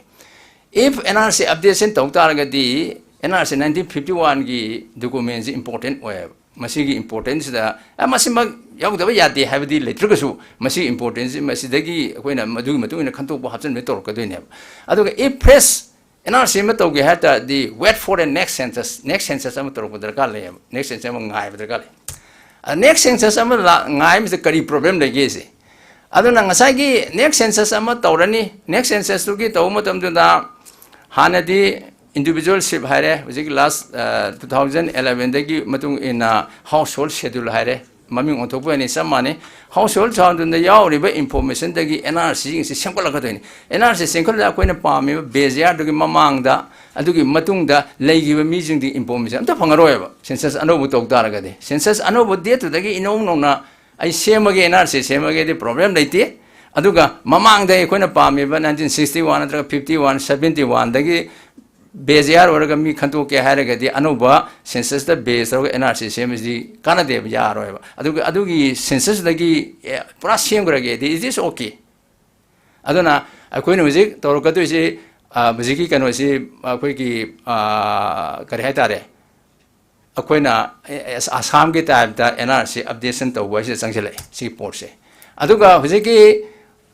If NRC updateꯁꯤ ꯇꯧ ꯇꯥꯔꯒꯗꯤ, NRC nineteen fifty oneꯒꯤ documentꯁꯤ important ꯑꯣꯏꯌꯦꯕ. ꯃꯁꯤꯒꯤ importanceꯁꯤꯗ, ꯑ, ꯃꯁꯤꯃꯛ ꯌꯥꯎꯗꯕ ꯌꯥꯗꯦ ꯍꯥꯏꯕꯗꯤ ꯂꯩꯇ꯭ꯔꯒꯁꯨ, ꯃꯁꯤꯒꯤ importanceꯁꯤ ꯃꯁꯤꯗꯒꯤ ꯑꯩꯈꯣꯏꯅ ꯃꯗꯨꯒꯤ ꯃꯇꯨꯡ ꯏꯟꯅ ꯈꯟꯗꯣꯛꯄ ꯍꯥꯞꯆꯤꯟꯕ ꯇꯧꯔꯛꯀꯗꯣꯏꯅꯦꯕ. ꯑꯗꯨꯒ if fresh NRC ꯑꯃ ꯇꯧꯒꯦ ꯍꯥꯏ ꯇꯥꯔꯗꯤ, wait for the next census, next census ꯑꯃ ꯇꯧꯔꯛꯄ ꯗꯔꯀꯥꯔ ꯂꯩꯌꯦꯕ. Next census ꯑꯃ ꯉꯥꯏꯕ ꯗꯔꯀꯥꯔ ꯂꯩ. ꯑ, next census ꯑꯃ ꯂꯥ-, ꯉꯥꯏꯕꯁꯤꯗ ꯀꯔꯤ problem ꯂꯩꯒꯦ ꯁꯦ? ꯑꯗꯨꯅ ꯉꯁꯥꯏꯒꯤ next census ꯑꯃ ꯇꯧꯔꯅꯤ, next censusꯇꯨꯒꯤ ꯇꯧꯕ ꯃꯇꯝꯗꯨꯗ ꯍꯥꯟꯅꯗꯤ individualship ꯍꯥꯏꯔꯦ, ꯍꯧꯖꯤꯛ last, ꯑ, two thousand elevenꯗꯒꯤ ꯃꯇꯨꯡ ꯏꯟꯅ household schedule ꯍꯥꯏꯔꯦ, ꯃꯃꯤꯡ ꯑꯣꯟꯊꯣꯛꯄ ꯑꯣꯏꯅ ꯆꯞ ꯃꯥꯟꯅꯩ꯫ Household scheduleꯗ ꯌꯥꯎꯔꯤꯕ informationꯗꯒꯤ NRCꯁꯤꯡꯁꯤ ꯁꯦꯝꯒꯠꯂꯛꯀꯗꯣꯏꯅꯤ꯫ NRC ꯁꯦꯝꯒꯠꯂꯒ ꯑꯩꯈꯣꯏꯅ ꯄꯥꯝꯃꯤꯕ base yearꯗꯨꯒꯤ ꯃꯃꯥꯡꯗ, ꯑꯗꯨꯒꯤ ꯃꯇꯨꯡꯗ ꯂꯩꯈꯤꯕ ꯃꯤꯁꯤꯡꯗꯤ information ꯑꯝꯇ ꯐꯪꯉꯔꯣꯏꯕ, census ꯑꯅꯧꯕ ꯇꯧ ꯇꯥꯔꯒꯗꯤ꯫ Census ꯑꯅꯧꯕ dateꯇꯨꯗꯒꯤ ꯏꯅꯧ ꯅꯧꯅ ꯑꯩ ꯁꯦꯝꯃꯒꯦ, NRC ꯁꯦꯝꯃꯒꯦꯗꯤ problem ꯂꯩꯇꯦ꯫ ꯑꯗꯨꯒ ꯃꯃꯥꯡꯗ ꯑꯩꯈꯣꯏꯅ ꯄꯥꯝꯃꯤꯕ nineteen sixty one ꯅꯠꯇ꯭ꯔꯒ fifty one, seventy oneꯗꯒꯤ base year ꯑꯣꯏꯔꯒ ꯃꯤ ꯈꯟꯇꯣꯛꯀꯦ ꯍꯥꯏꯔꯒꯗꯤ ꯑꯅꯧꯕ censusꯇ base ꯇꯧꯔꯒ NRC ꯁꯦꯝꯕꯁꯤꯗꯤ ꯀꯥꯟꯅꯗꯦꯕ, ꯌꯥꯔꯣꯏꯕ꯫ ꯑꯗꯨꯒ ꯑꯗꯨꯒꯤ censusꯇꯒꯤ, ꯑꯦ, ꯄꯨꯔꯥ ꯁꯦꯝꯈ꯭ꯔꯒꯦꯗꯤ, is this okay? ꯑꯗꯨꯅ ꯑꯩꯈꯣꯏꯅ ꯍꯧꯖꯤꯛ ꯇꯧꯔꯛꯀꯗꯣꯏꯁꯤ, ꯑ, ꯍꯧꯖꯤꯛꯀꯤ ꯀꯩꯅꯣꯁꯤ ꯑꯩꯈꯣꯏꯒꯤ, ꯑ, ꯀꯔꯤ ꯍꯥꯏꯇꯥꯔꯦ, ꯑꯩꯈꯣꯏꯅ, ꯑꯦ, ꯑꯦ, ꯑꯁꯥꯝꯒꯤ typeꯇ NRC updation ꯇꯧꯕ ꯍꯥꯏꯁꯤꯗ ꯆꯪꯁꯤꯜꯂꯛꯑꯦ, ꯁꯤꯒꯤ ꯄꯣꯠꯁꯦ꯫ ꯑꯗꯨꯒ ꯍꯧꯖꯤꯛꯀꯤ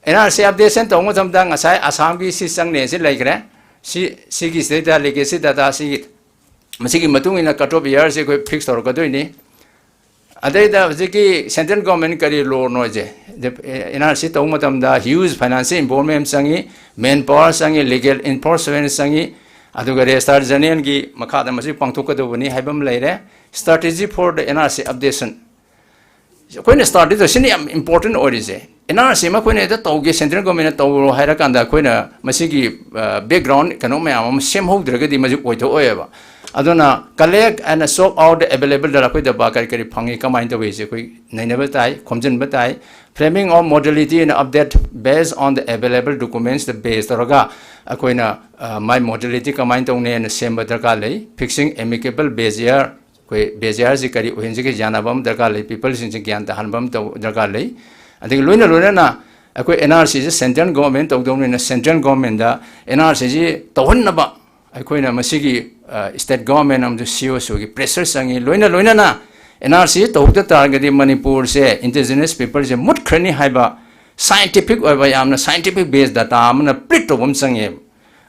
NRC updation ꯇꯧꯕ ꯃꯇꯝꯗ ꯉꯁꯥꯏ ꯑꯁꯥꯝꯒꯤ ꯁꯤ ꯆꯪꯅꯦ, ꯁꯤ ꯂꯩꯈ꯭ꯔꯦ꯫ ꯁꯤ, ꯁꯤꯒꯤꯁꯤꯗꯩꯗ legacy data, ꯁꯤꯒꯤ, ꯃꯁꯤꯒꯤ ꯃꯇꯨꯡ ꯏꯟꯅ cut off yearꯁꯦ ꯑꯩꯈꯣꯏ fix ꯇꯧꯔꯛꯀꯗꯣꯏꯅꯤ꯫ ꯑꯗꯩꯗ ꯍꯧꯖꯤꯛꯀꯤ central government ꯀꯔꯤ lawꯅꯣꯁꯦ, NRC ꯇꯧꯕ ꯃꯇꯝꯗ huge financial involvement ꯆꯪꯉꯤ, manpower ꯆꯪꯉꯤ, legal enforcement ꯆꯪꯉꯤ, ꯑꯗꯨꯒ Registrar Generalꯒꯤ ꯃꯈꯥꯗ ꯃꯁꯤ ꯄꯥꯡꯊꯣꯛꯀꯗꯧꯕꯅꯤ ꯍꯥꯏꯕ ꯑꯃ ꯂꯩꯔꯦ꯫ Strategy for the NRC updation꯫ ꯑꯩꯈꯣꯏꯅ strategy ꯁꯤꯅ ꯌꯥꯝ important ꯑꯣꯏꯔꯤꯁꯦ꯫ NRC ꯑꯃ ꯑꯩꯈꯣꯏꯅ ꯍꯦꯛꯇ ꯇꯧꯒꯦ, central governmentꯅ ꯇꯧꯔꯣ ꯍꯥꯏꯔꯀꯥꯟꯗ ꯑꯩꯈꯣꯏꯅ ꯃꯁꯤꯒꯤ, ꯑ, background ꯀꯩꯅꯣ ꯃꯌꯥꯝ ꯑꯃ ꯁꯦꯝꯍꯧꯗ꯭ꯔꯒꯗꯤ ꯃꯁꯤ ꯑꯣꯏꯊꯣꯛꯑꯣꯏꯕ꯫ ꯑꯗꯨꯅ collect and sort out the available data, ꯑꯩꯈꯣꯏ ꯗꯇꯥ ꯀꯔꯤ ꯀꯔꯤ ꯐꯪꯉꯤ, ꯀꯃꯥꯏꯅ ꯇꯧꯏ ꯍꯥꯏꯁꯦ ꯑꯩꯈꯣꯏ ꯅꯩꯅꯕ ꯇꯥꯏ, ꯈꯣꯝꯖꯤꯟꯕ ꯇꯥꯏ꯫ Framing of modality and update based on the available documents the base ꯇꯧꯔꯒ ꯑꯩꯈꯣꯏꯅ, ꯑ, ꯃꯥꯏ modality ꯀꯃꯥꯏꯅ ꯇꯧꯅꯤ ꯍꯥꯏꯅ ꯁꯦꯝꯕ ꯗꯔꯀꯥꯔ ꯂꯩ꯫ Fixing amicable barrier, ꯑꯩꯈꯣꯏ barrier ꯁꯤ ꯀꯔꯤ ꯑꯣꯏꯍꯟꯁꯤꯒꯦ ꯌꯥꯅꯕ ꯑꯃ ꯗꯔꯀꯥꯔ ꯂꯩ, people ꯁꯤꯡꯁꯦ ꯒ꯭ꯌꯥꯟ ꯇꯥꯍꯟꯕ ꯑꯃ ꯇꯧ-, ꯗꯔꯀꯥꯔ ꯂꯩ꯫ ꯑꯗꯒꯤ ꯂꯣꯏꯅ ꯂꯣꯏꯅꯅ ꯑꯩꯈꯣꯏ N R C ꯁꯦ central government ꯇꯧꯗꯧꯅꯤꯅ central government ꯗ N R C ꯁꯤ ꯇꯧꯍꯟꯅꯕ ꯑꯩꯈꯣꯏꯅ ꯃꯁꯤꯒꯤ, ꯑ, state government ꯑꯃꯁꯨꯡ C O C O ꯒꯤ pressure ꯆꯪꯉꯤ꯫ ꯂꯣꯏꯅ ꯂꯣꯏꯅꯅ N R C ꯇꯧꯍꯧꯗ ꯇꯥꯔꯒꯗꯤ ꯃꯅꯤꯄꯨꯔꯁꯦ indigenous people ꯁꯦ ꯃꯨꯠꯈ꯭ꯔꯅꯤ ꯍꯥꯏꯕ scientific ꯑꯣꯏꯕ, ꯌꯥꯝꯅ scientific base data ꯑꯃꯅ plead ꯇꯧꯕ ꯑꯃ ꯆꯪꯉꯦꯕ꯫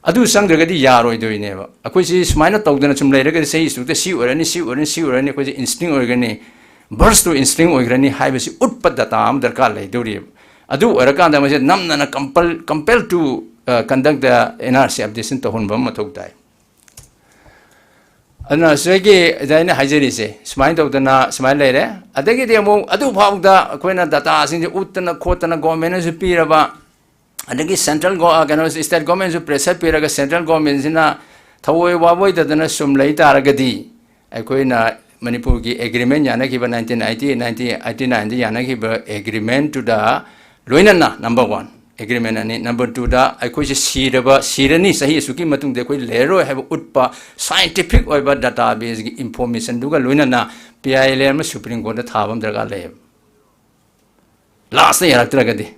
ꯑꯗꯨ ꯆꯪꯗ꯭ꯔꯒꯗꯤ ꯌꯥꯔꯣꯏꯗꯣꯏꯅꯦꯕ꯫ ꯑꯩꯈꯣꯏꯁꯤ ꯁꯨꯃꯥꯏꯅ ꯇꯧꯗꯅ ꯁꯨꯝ ꯂꯩꯔꯒꯗꯤ ꯆꯍꯤ ꯑꯁꯨꯛꯇ ꯁꯤ ꯑꯣꯏꯔꯅꯤ, ꯁꯤ ꯑꯣꯏꯔꯅꯤ, ꯁꯤ ꯑꯣꯏꯔꯅꯤ, ꯑꯩꯈꯣꯏꯁꯦ extinct ꯑꯣꯏꯒꯅꯤ, burst to extinct ꯑꯣꯏꯒꯅꯤ ꯍꯥꯏꯕꯁꯤ ꯎꯠꯄ data ꯑꯃ ꯗꯔꯀꯥꯔ ꯂꯩꯗꯧꯔꯤꯕ꯫ ꯑꯗꯨ ꯑꯣꯏꯔꯀꯥꯟꯗ ꯃꯁꯤ ꯅꯝꯗꯅ compel, compel to, ꯑ, conduct the N R C updation ꯇꯧꯍꯟꯕ ꯑꯃ ꯃꯊꯧ ꯇꯥꯏ꯫ ꯑꯗꯨꯅ ꯁꯤꯗꯒꯤ ꯑꯩꯅ ꯍꯥꯏꯖꯔꯤꯁꯦ ꯁꯨꯃꯥꯏꯅ ꯇꯧꯗꯅ ꯁꯨꯃꯥꯏꯅ ꯂꯩꯔꯦ꯫ ꯑꯗꯒꯤꯗꯤ ꯑꯃꯨꯛ ꯑꯗꯨ ꯐꯥꯎꯗ ꯑꯩꯈꯣꯏꯅ data ꯁꯤꯡꯁꯦ ꯎꯠꯇꯅ ꯈꯣꯠꯇꯅ government ꯅꯁꯨ ꯄꯤꯔꯕ, ꯑꯗꯒꯤ central go-, ꯑ, ꯀꯩꯅꯣ, state government ꯁꯨ pressure ꯄꯤꯔꯒ central government ꯁꯤꯅ ꯊꯑꯣꯏ ꯋꯥꯕꯣꯏꯗꯗꯅ ꯁꯨꯝ ꯂꯩ ꯇꯥꯔꯒꯗꯤ, ꯑꯩꯈꯣꯏꯅ ꯃꯅꯤꯄꯨꯔꯒꯤ agreement ꯌꯥꯅꯈꯤꯕ nineteen eighty, nineteen eighty nine ꯗ ꯌꯥꯅꯈꯤꯕ agreement ꯇꯨꯗ ꯂꯣꯏꯅꯅ, number one, agreement ꯑꯅꯤ, number two ꯗ ꯑꯩꯈꯣꯏꯁꯦ ꯁꯤꯔꯕ, ꯁꯤꯔꯅꯤ, ꯆꯍꯤ ꯑꯁꯨꯛꯀꯤ ꯃꯇꯨꯡꯗ ꯑꯩꯈꯣꯏ ꯂꯩꯔꯔꯣꯏ ꯍꯥꯏꯕ ꯎꯠꯄ scientific ꯑꯣꯏꯕ database ꯀꯤ information ꯗꯨꯒ ꯂꯣꯏꯅꯅ P I L ꯑꯃ Supreme Court ꯇ ꯊꯥꯕ ꯑꯃ ꯗꯔꯀꯥꯔ ꯂꯩꯌꯦꯕ꯫ Last ꯇ ꯌꯥꯔꯛꯇ꯭ꯔꯒꯗꯤ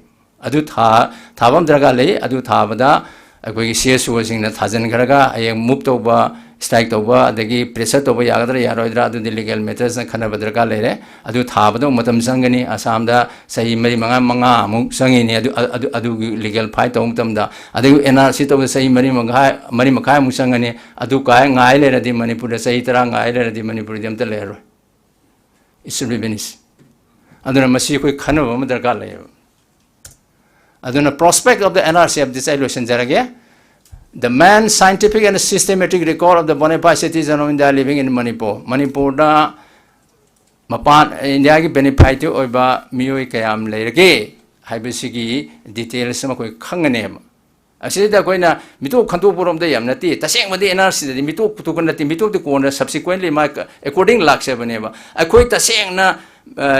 ꯑꯗꯨ ꯊꯥ-, ꯊꯥꯕ ꯑꯃ ꯗꯔꯀꯥꯔ ꯂꯩ꯫ ꯑꯗꯨ ꯊꯥꯕꯗ ꯑꯩꯈꯣꯏꯒꯤ C S O ꯁꯤꯡꯅ ꯊꯥꯖꯤꯟꯈ꯭ꯔꯒ ꯍꯌꯦꯡ move ꯇꯧꯕ, strike ꯇꯧꯕ, ꯑꯗꯒꯤ pressure ꯇꯧꯕ ꯌꯥꯒꯗ꯭ꯔꯥ ꯌꯥꯔꯣꯏꯗ꯭ꯔꯥ, ꯑꯗꯨꯗꯤ legal matters ꯅ ꯈꯟꯅꯕ ꯗꯔꯀꯥꯔ ꯂꯩꯔꯦ꯫ ꯑꯗꯨ ꯊꯥꯕꯗ ꯑꯃꯨꯛ ꯃꯇꯝ ꯆꯪꯒꯅꯤ꯫ ꯑꯁꯥꯝꯗ ꯆꯍꯤ ꯃꯔꯤ ꯃꯉꯥ, ꯃꯉꯥꯃꯨꯛ ꯆꯪꯉꯤꯅꯤ꯫ ꯑꯗꯨ, ꯑꯗꯨ, ꯑꯗꯨꯒꯤ legal fight ꯇꯧꯕ ꯃꯇꯝꯗ, ꯑꯗꯒꯤ N R C ꯇꯧꯕꯗ ꯆꯍꯤ ꯃꯔꯤ ꯃꯈꯥꯏ, ꯃꯔꯤ ꯃꯈꯥꯏꯃꯨꯛ ꯆꯪꯒꯅꯤ꯫ ꯑꯗꯨ ꯀꯥꯏ ꯉꯥꯏ ꯂꯩꯔꯗꯤ, ꯃꯅꯤꯄꯨꯔꯗ ꯆꯍꯤ ꯇꯔꯥ ꯉꯥꯏ ꯂꯩꯔꯗꯤ, ꯃꯅꯤꯄꯨꯔꯗꯤ ꯑꯝꯇ ꯂꯩꯔꯔꯣꯏ꯫ It should be finished. ꯑꯗꯨꯅ ꯃꯁꯤ ꯑꯩꯈꯣꯏ ꯈꯟꯅꯕ ꯑꯃ ꯗꯔꯀꯥꯔ ꯂꯩꯌꯦꯕ꯫ ꯑꯗꯨꯅ prospect of the N R C update ꯑꯩ ꯂꯣꯏꯁꯤꯟꯖꯔꯒꯦ꯫ The main scientific and systematic record of the bona fide citizen of India living in Manipur. ꯃꯅꯤꯄꯨꯔꯗ ꯃꯄꯥꯟ ꯏꯟꯗꯤꯌꯥꯒꯤ bona fide ꯑꯣꯏꯕ ꯃꯤꯑꯣꯏ ꯀꯌꯥꯝ ꯂꯩꯔꯒꯦ ꯍꯥꯏꯕꯁꯤꯒꯤ details ꯑꯃ ꯑꯩꯈꯣꯏ ꯈꯪꯒꯅꯦꯕ꯫ ꯑꯁꯤꯗ ꯑꯩꯈꯣꯏꯅ ꯃꯤꯇꯣꯞ ꯈꯟꯗꯣꯛꯄꯔꯣꯝꯗ ꯌꯥꯝ ꯅꯠꯇꯦ, ꯇꯁꯦꯡꯕꯗꯤ ꯑꯦꯟ ꯑꯥꯔ ꯁꯤꯗꯗꯤ ꯃꯤꯇꯣꯞ ꯈꯟꯗꯣꯛꯄ ꯅꯠꯇꯦ, ꯃꯤꯇꯣꯞꯇꯤ ꯀꯣꯟꯅ subsequently ꯃꯥ according ꯂꯥꯛꯆꯕꯅꯦꯕ꯫ ꯑꯩꯈꯣꯏ ꯇꯁꯦꯡꯅ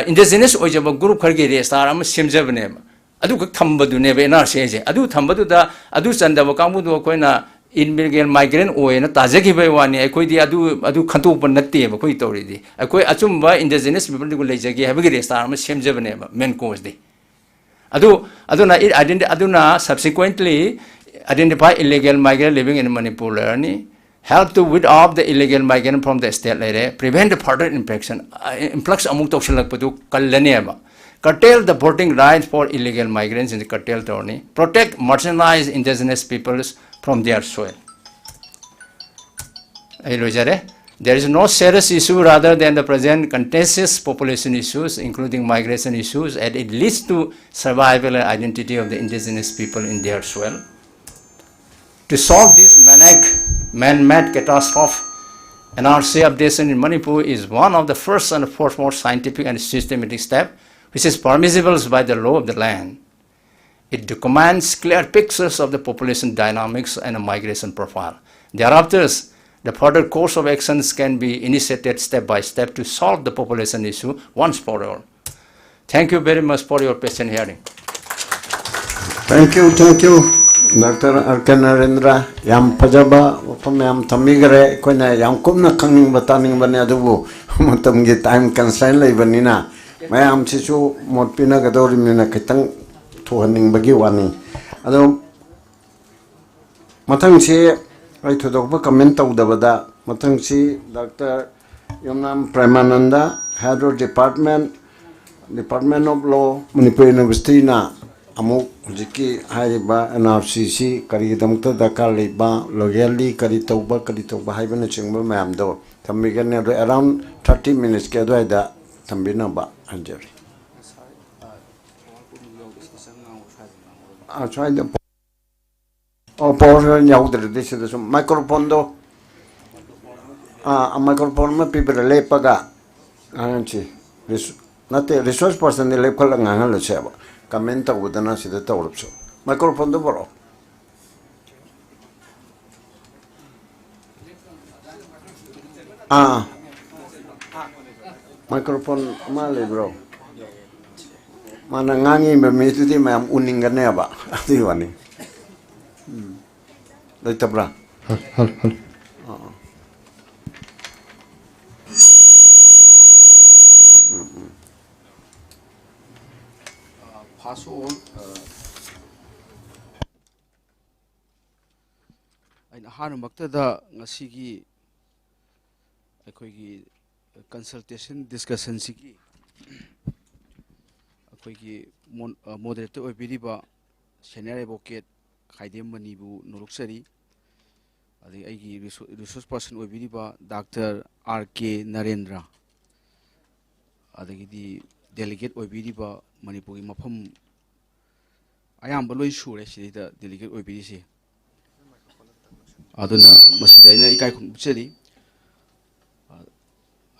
indigenous ꯑꯣꯏꯖꯕ group ꯈꯔꯒꯤ register ꯑꯃ ꯁꯦꯝꯖꯕꯅꯦꯕ꯫ ꯑꯗꯨꯈꯛ ꯊꯝꯕꯗꯨꯅꯦꯕ ꯑꯦꯟ ꯑꯥꯔ ꯁꯤ ꯍꯥꯏꯁꯦ꯫ ꯑꯗꯨ ꯊꯝꯕꯗꯨꯗ ꯑꯗꯨ ꯆꯟꯗꯕ ꯀꯥꯡꯕꯨꯗꯣ ꯑꯩꯈꯣꯏꯅ illegal migrant ꯑꯣꯏꯅ ꯇꯥꯖꯈꯤꯕꯒꯤ ꯋꯥꯅꯤ꯫ ꯑꯩꯈꯣꯏꯗꯤ ꯑꯗꯨ ꯑꯗꯨ ꯈꯟꯗꯣꯛꯄ ꯅꯠꯇꯦꯕ ꯑꯩꯈꯣꯏ ꯇꯧꯔꯤꯗꯤ꯫ ꯑꯩꯈꯣꯏ ꯑꯆꯨꯝꯕ indigenous peopleꯗꯨ ꯂꯩꯖꯒꯦ ꯍꯥꯏꯕꯒꯤ register ꯑꯃ ꯁꯦꯝꯖꯕꯅꯦꯕ main causeꯗꯤ꯫ ꯑꯗꯨ ꯑꯗꯨꯅ it identi- ꯑꯗꯨꯅ subsequently identify illegal migrant living in Manipur ꯂꯩꯔꯅꯤ꯫ Help to weed off the illegal migrant from the state ꯂꯩꯔꯦ꯫ Prevent the further infection, influx ꯑꯃꯨꯛ ꯇꯧꯁꯤꯜꯂꯛꯄꯗꯨ ꯀꯜꯂꯅꯦꯕ꯫ Curtail the voting right for illegal migrants in the curtail ꯇꯧꯔꯅꯤ꯫ Protect marginalized indigenous peoples from their soil. ꯑꯩ ꯂꯣꯏꯖꯔꯦ꯫ There is no serious issue rather than the present contentious population issues, including migration issues, and it leads to survival and identity of the indigenous people in their soil. To solve this manic, man-made catastrophe, N R C updation in Manipur is one of the first and foremost scientific and systematic step which is permissible by the law of the land. It documents clear pictures of the population dynamics and migration profile. Thereafter, the further course of actions can be initiated step by step to solve the population issue once for all. Thank you very much for your patient hearing. Thank you, thank you, Doctor R K Narendra. ꯌꯥꯝ ꯐꯖꯕ ꯋꯥꯐꯝ ꯃꯌꯥꯝ ꯊꯝꯕꯤꯈꯔꯦ꯫ ꯑꯩꯈꯣꯏꯅ ꯌꯥꯝ ꯀꯨꯞꯅ ꯈꯪꯅꯤꯡꯕ ꯇꯥꯅꯤꯡꯕꯅꯦ, ꯑꯗꯨꯕꯨ ꯃꯇꯝꯒꯤ time constraint ꯂꯩꯕꯅꯤꯅ ꯃꯌꯥꯝꯁꯤꯁꯨ ꯃꯣꯠ ꯄꯤꯅꯒꯗꯧꯔꯤꯕꯅꯤꯅ ꯈꯤꯇꯪ ꯊꯨꯍꯟꯅꯤꯡꯕꯒꯤ ꯋꯥꯅꯤ꯫ ꯑꯗꯣ ꯃꯊꯪꯁꯤ ꯑꯩ ꯊꯣꯏꯗꯣꯛꯄ comment ꯇꯧꯗꯕꯗ, ꯃꯊꯪꯁꯤ Doctor Yumnam Premananda, Head of Department, Department of Law, Manipur Universityꯅ ꯑꯃꯨꯛ ꯍꯧꯖꯤꯛꯀꯤ ꯍꯥꯏꯔꯤꯕ N R C ꯁꯤ ꯀꯔꯤꯒꯤꯗꯃꯛꯇ ꯗꯔꯀꯥꯔ ꯂꯩꯕ, legally ꯀꯔꯤ ꯇꯧꯕ, ꯀꯔꯤ ꯇꯧꯕ ꯍꯥꯏꯕꯅꯆꯤꯡꯕ ꯃꯌꯥꯝꯗꯣ ꯊꯝꯕꯤꯒꯅꯤ꯫ ꯑꯗꯣ around thirty minutesꯀꯤ ꯑꯗꯨꯋꯥꯏꯗ ꯊꯝꯕꯤꯅꯕ ꯍꯥꯏꯖꯔꯤ꯫ ꯑ, ꯁ꯭ꯋꯥꯏꯗ ꯑꯣ, PowerPoint ꯌꯥꯎꯗ꯭ꯔꯗꯤ ꯁꯤꯗ ꯁꯨꯝ microphoneꯗꯣ, ꯑꯥ, microphone ꯑꯃ ꯄꯤꯕꯤꯔ ꯂꯦꯞꯄꯒ ꯉꯥꯡꯍꯟꯁꯤ꯫ ꯔꯤꯁ-, ꯅꯠꯇꯦ, resource personꯗꯤ ꯂꯦꯞꯈꯠꯂꯒ ꯉꯥꯡꯍꯜꯂꯁꯦꯕ꯫ Comment ꯇꯧꯕꯗꯅ ꯁꯤꯗ ꯇꯧꯔꯕꯁꯨ꯫ Microphoneꯗꯣ ꯄꯨꯔꯛꯑꯣ꯫ ꯑꯥ, ꯃꯥꯏꯀ꯭ꯔꯣꯐꯣꯟ ꯑꯃ ꯂꯩꯕ꯭ꯔꯣ? ꯃꯥꯅ ꯉꯥꯡꯉꯤꯕ ꯃꯤꯗꯨꯗꯤ ꯃꯌꯥꯝ ꯎꯅꯤꯡꯒꯅꯦꯕ, ꯑꯗꯨꯒꯤ ꯋꯥꯅꯤ꯫ ꯎꯝ꯫ ꯂꯩꯇꯕ꯭ꯔꯥ? ꯍꯜ-, ꯍꯜ-, ꯍꯜ-꯫ ꯑꯥ, ꯑꯥ꯫ ꯎꯝ, ꯎꯝ꯫ ꯑ, first of all, ꯑ, ꯑꯩꯅ ꯑꯍꯥꯟꯕꯃꯛꯇꯗ ꯉꯁꯤꯒꯤ ꯑꯩꯈꯣꯏꯒꯤ consultation discussionꯁꯤꯒꯤ ꯑꯩꯈꯣꯏꯒꯤ ꯃꯣꯟ-, ꯑ, moderator ꯑꯣꯏꯕꯤꯔꯤꯕ senior advocate ꯈꯥꯏꯗꯦꯝ ꯃꯅꯤꯕꯨ ꯅꯣꯂꯨꯛꯆꯔꯤ꯫ ꯑꯗꯒꯤ ꯑꯩꯒꯤ rickshaw-, resource person ꯑꯣꯏꯕꯤꯔꯤꯕ doctor R K Narendra, ꯑꯗꯒꯤꯗꯤ delegate ꯑꯣꯏꯕꯤꯔꯤꯕ ꯃꯅꯤꯄꯨꯔꯒꯤ ꯃꯐꯝ ꯑꯌꯥꯝꯕ ꯂꯣꯏ ꯁꯨꯔꯦ ꯁꯤꯗꯩꯗ delegate ꯑꯣꯏꯕꯤꯔꯤꯁꯦ꯫ ꯑꯗꯨꯅ ꯃꯁꯤꯗ ꯑꯩꯅ ꯏꯀꯥꯏ ꯈꯨꯝꯅꯕ ꯎꯠꯆꯔꯤ꯫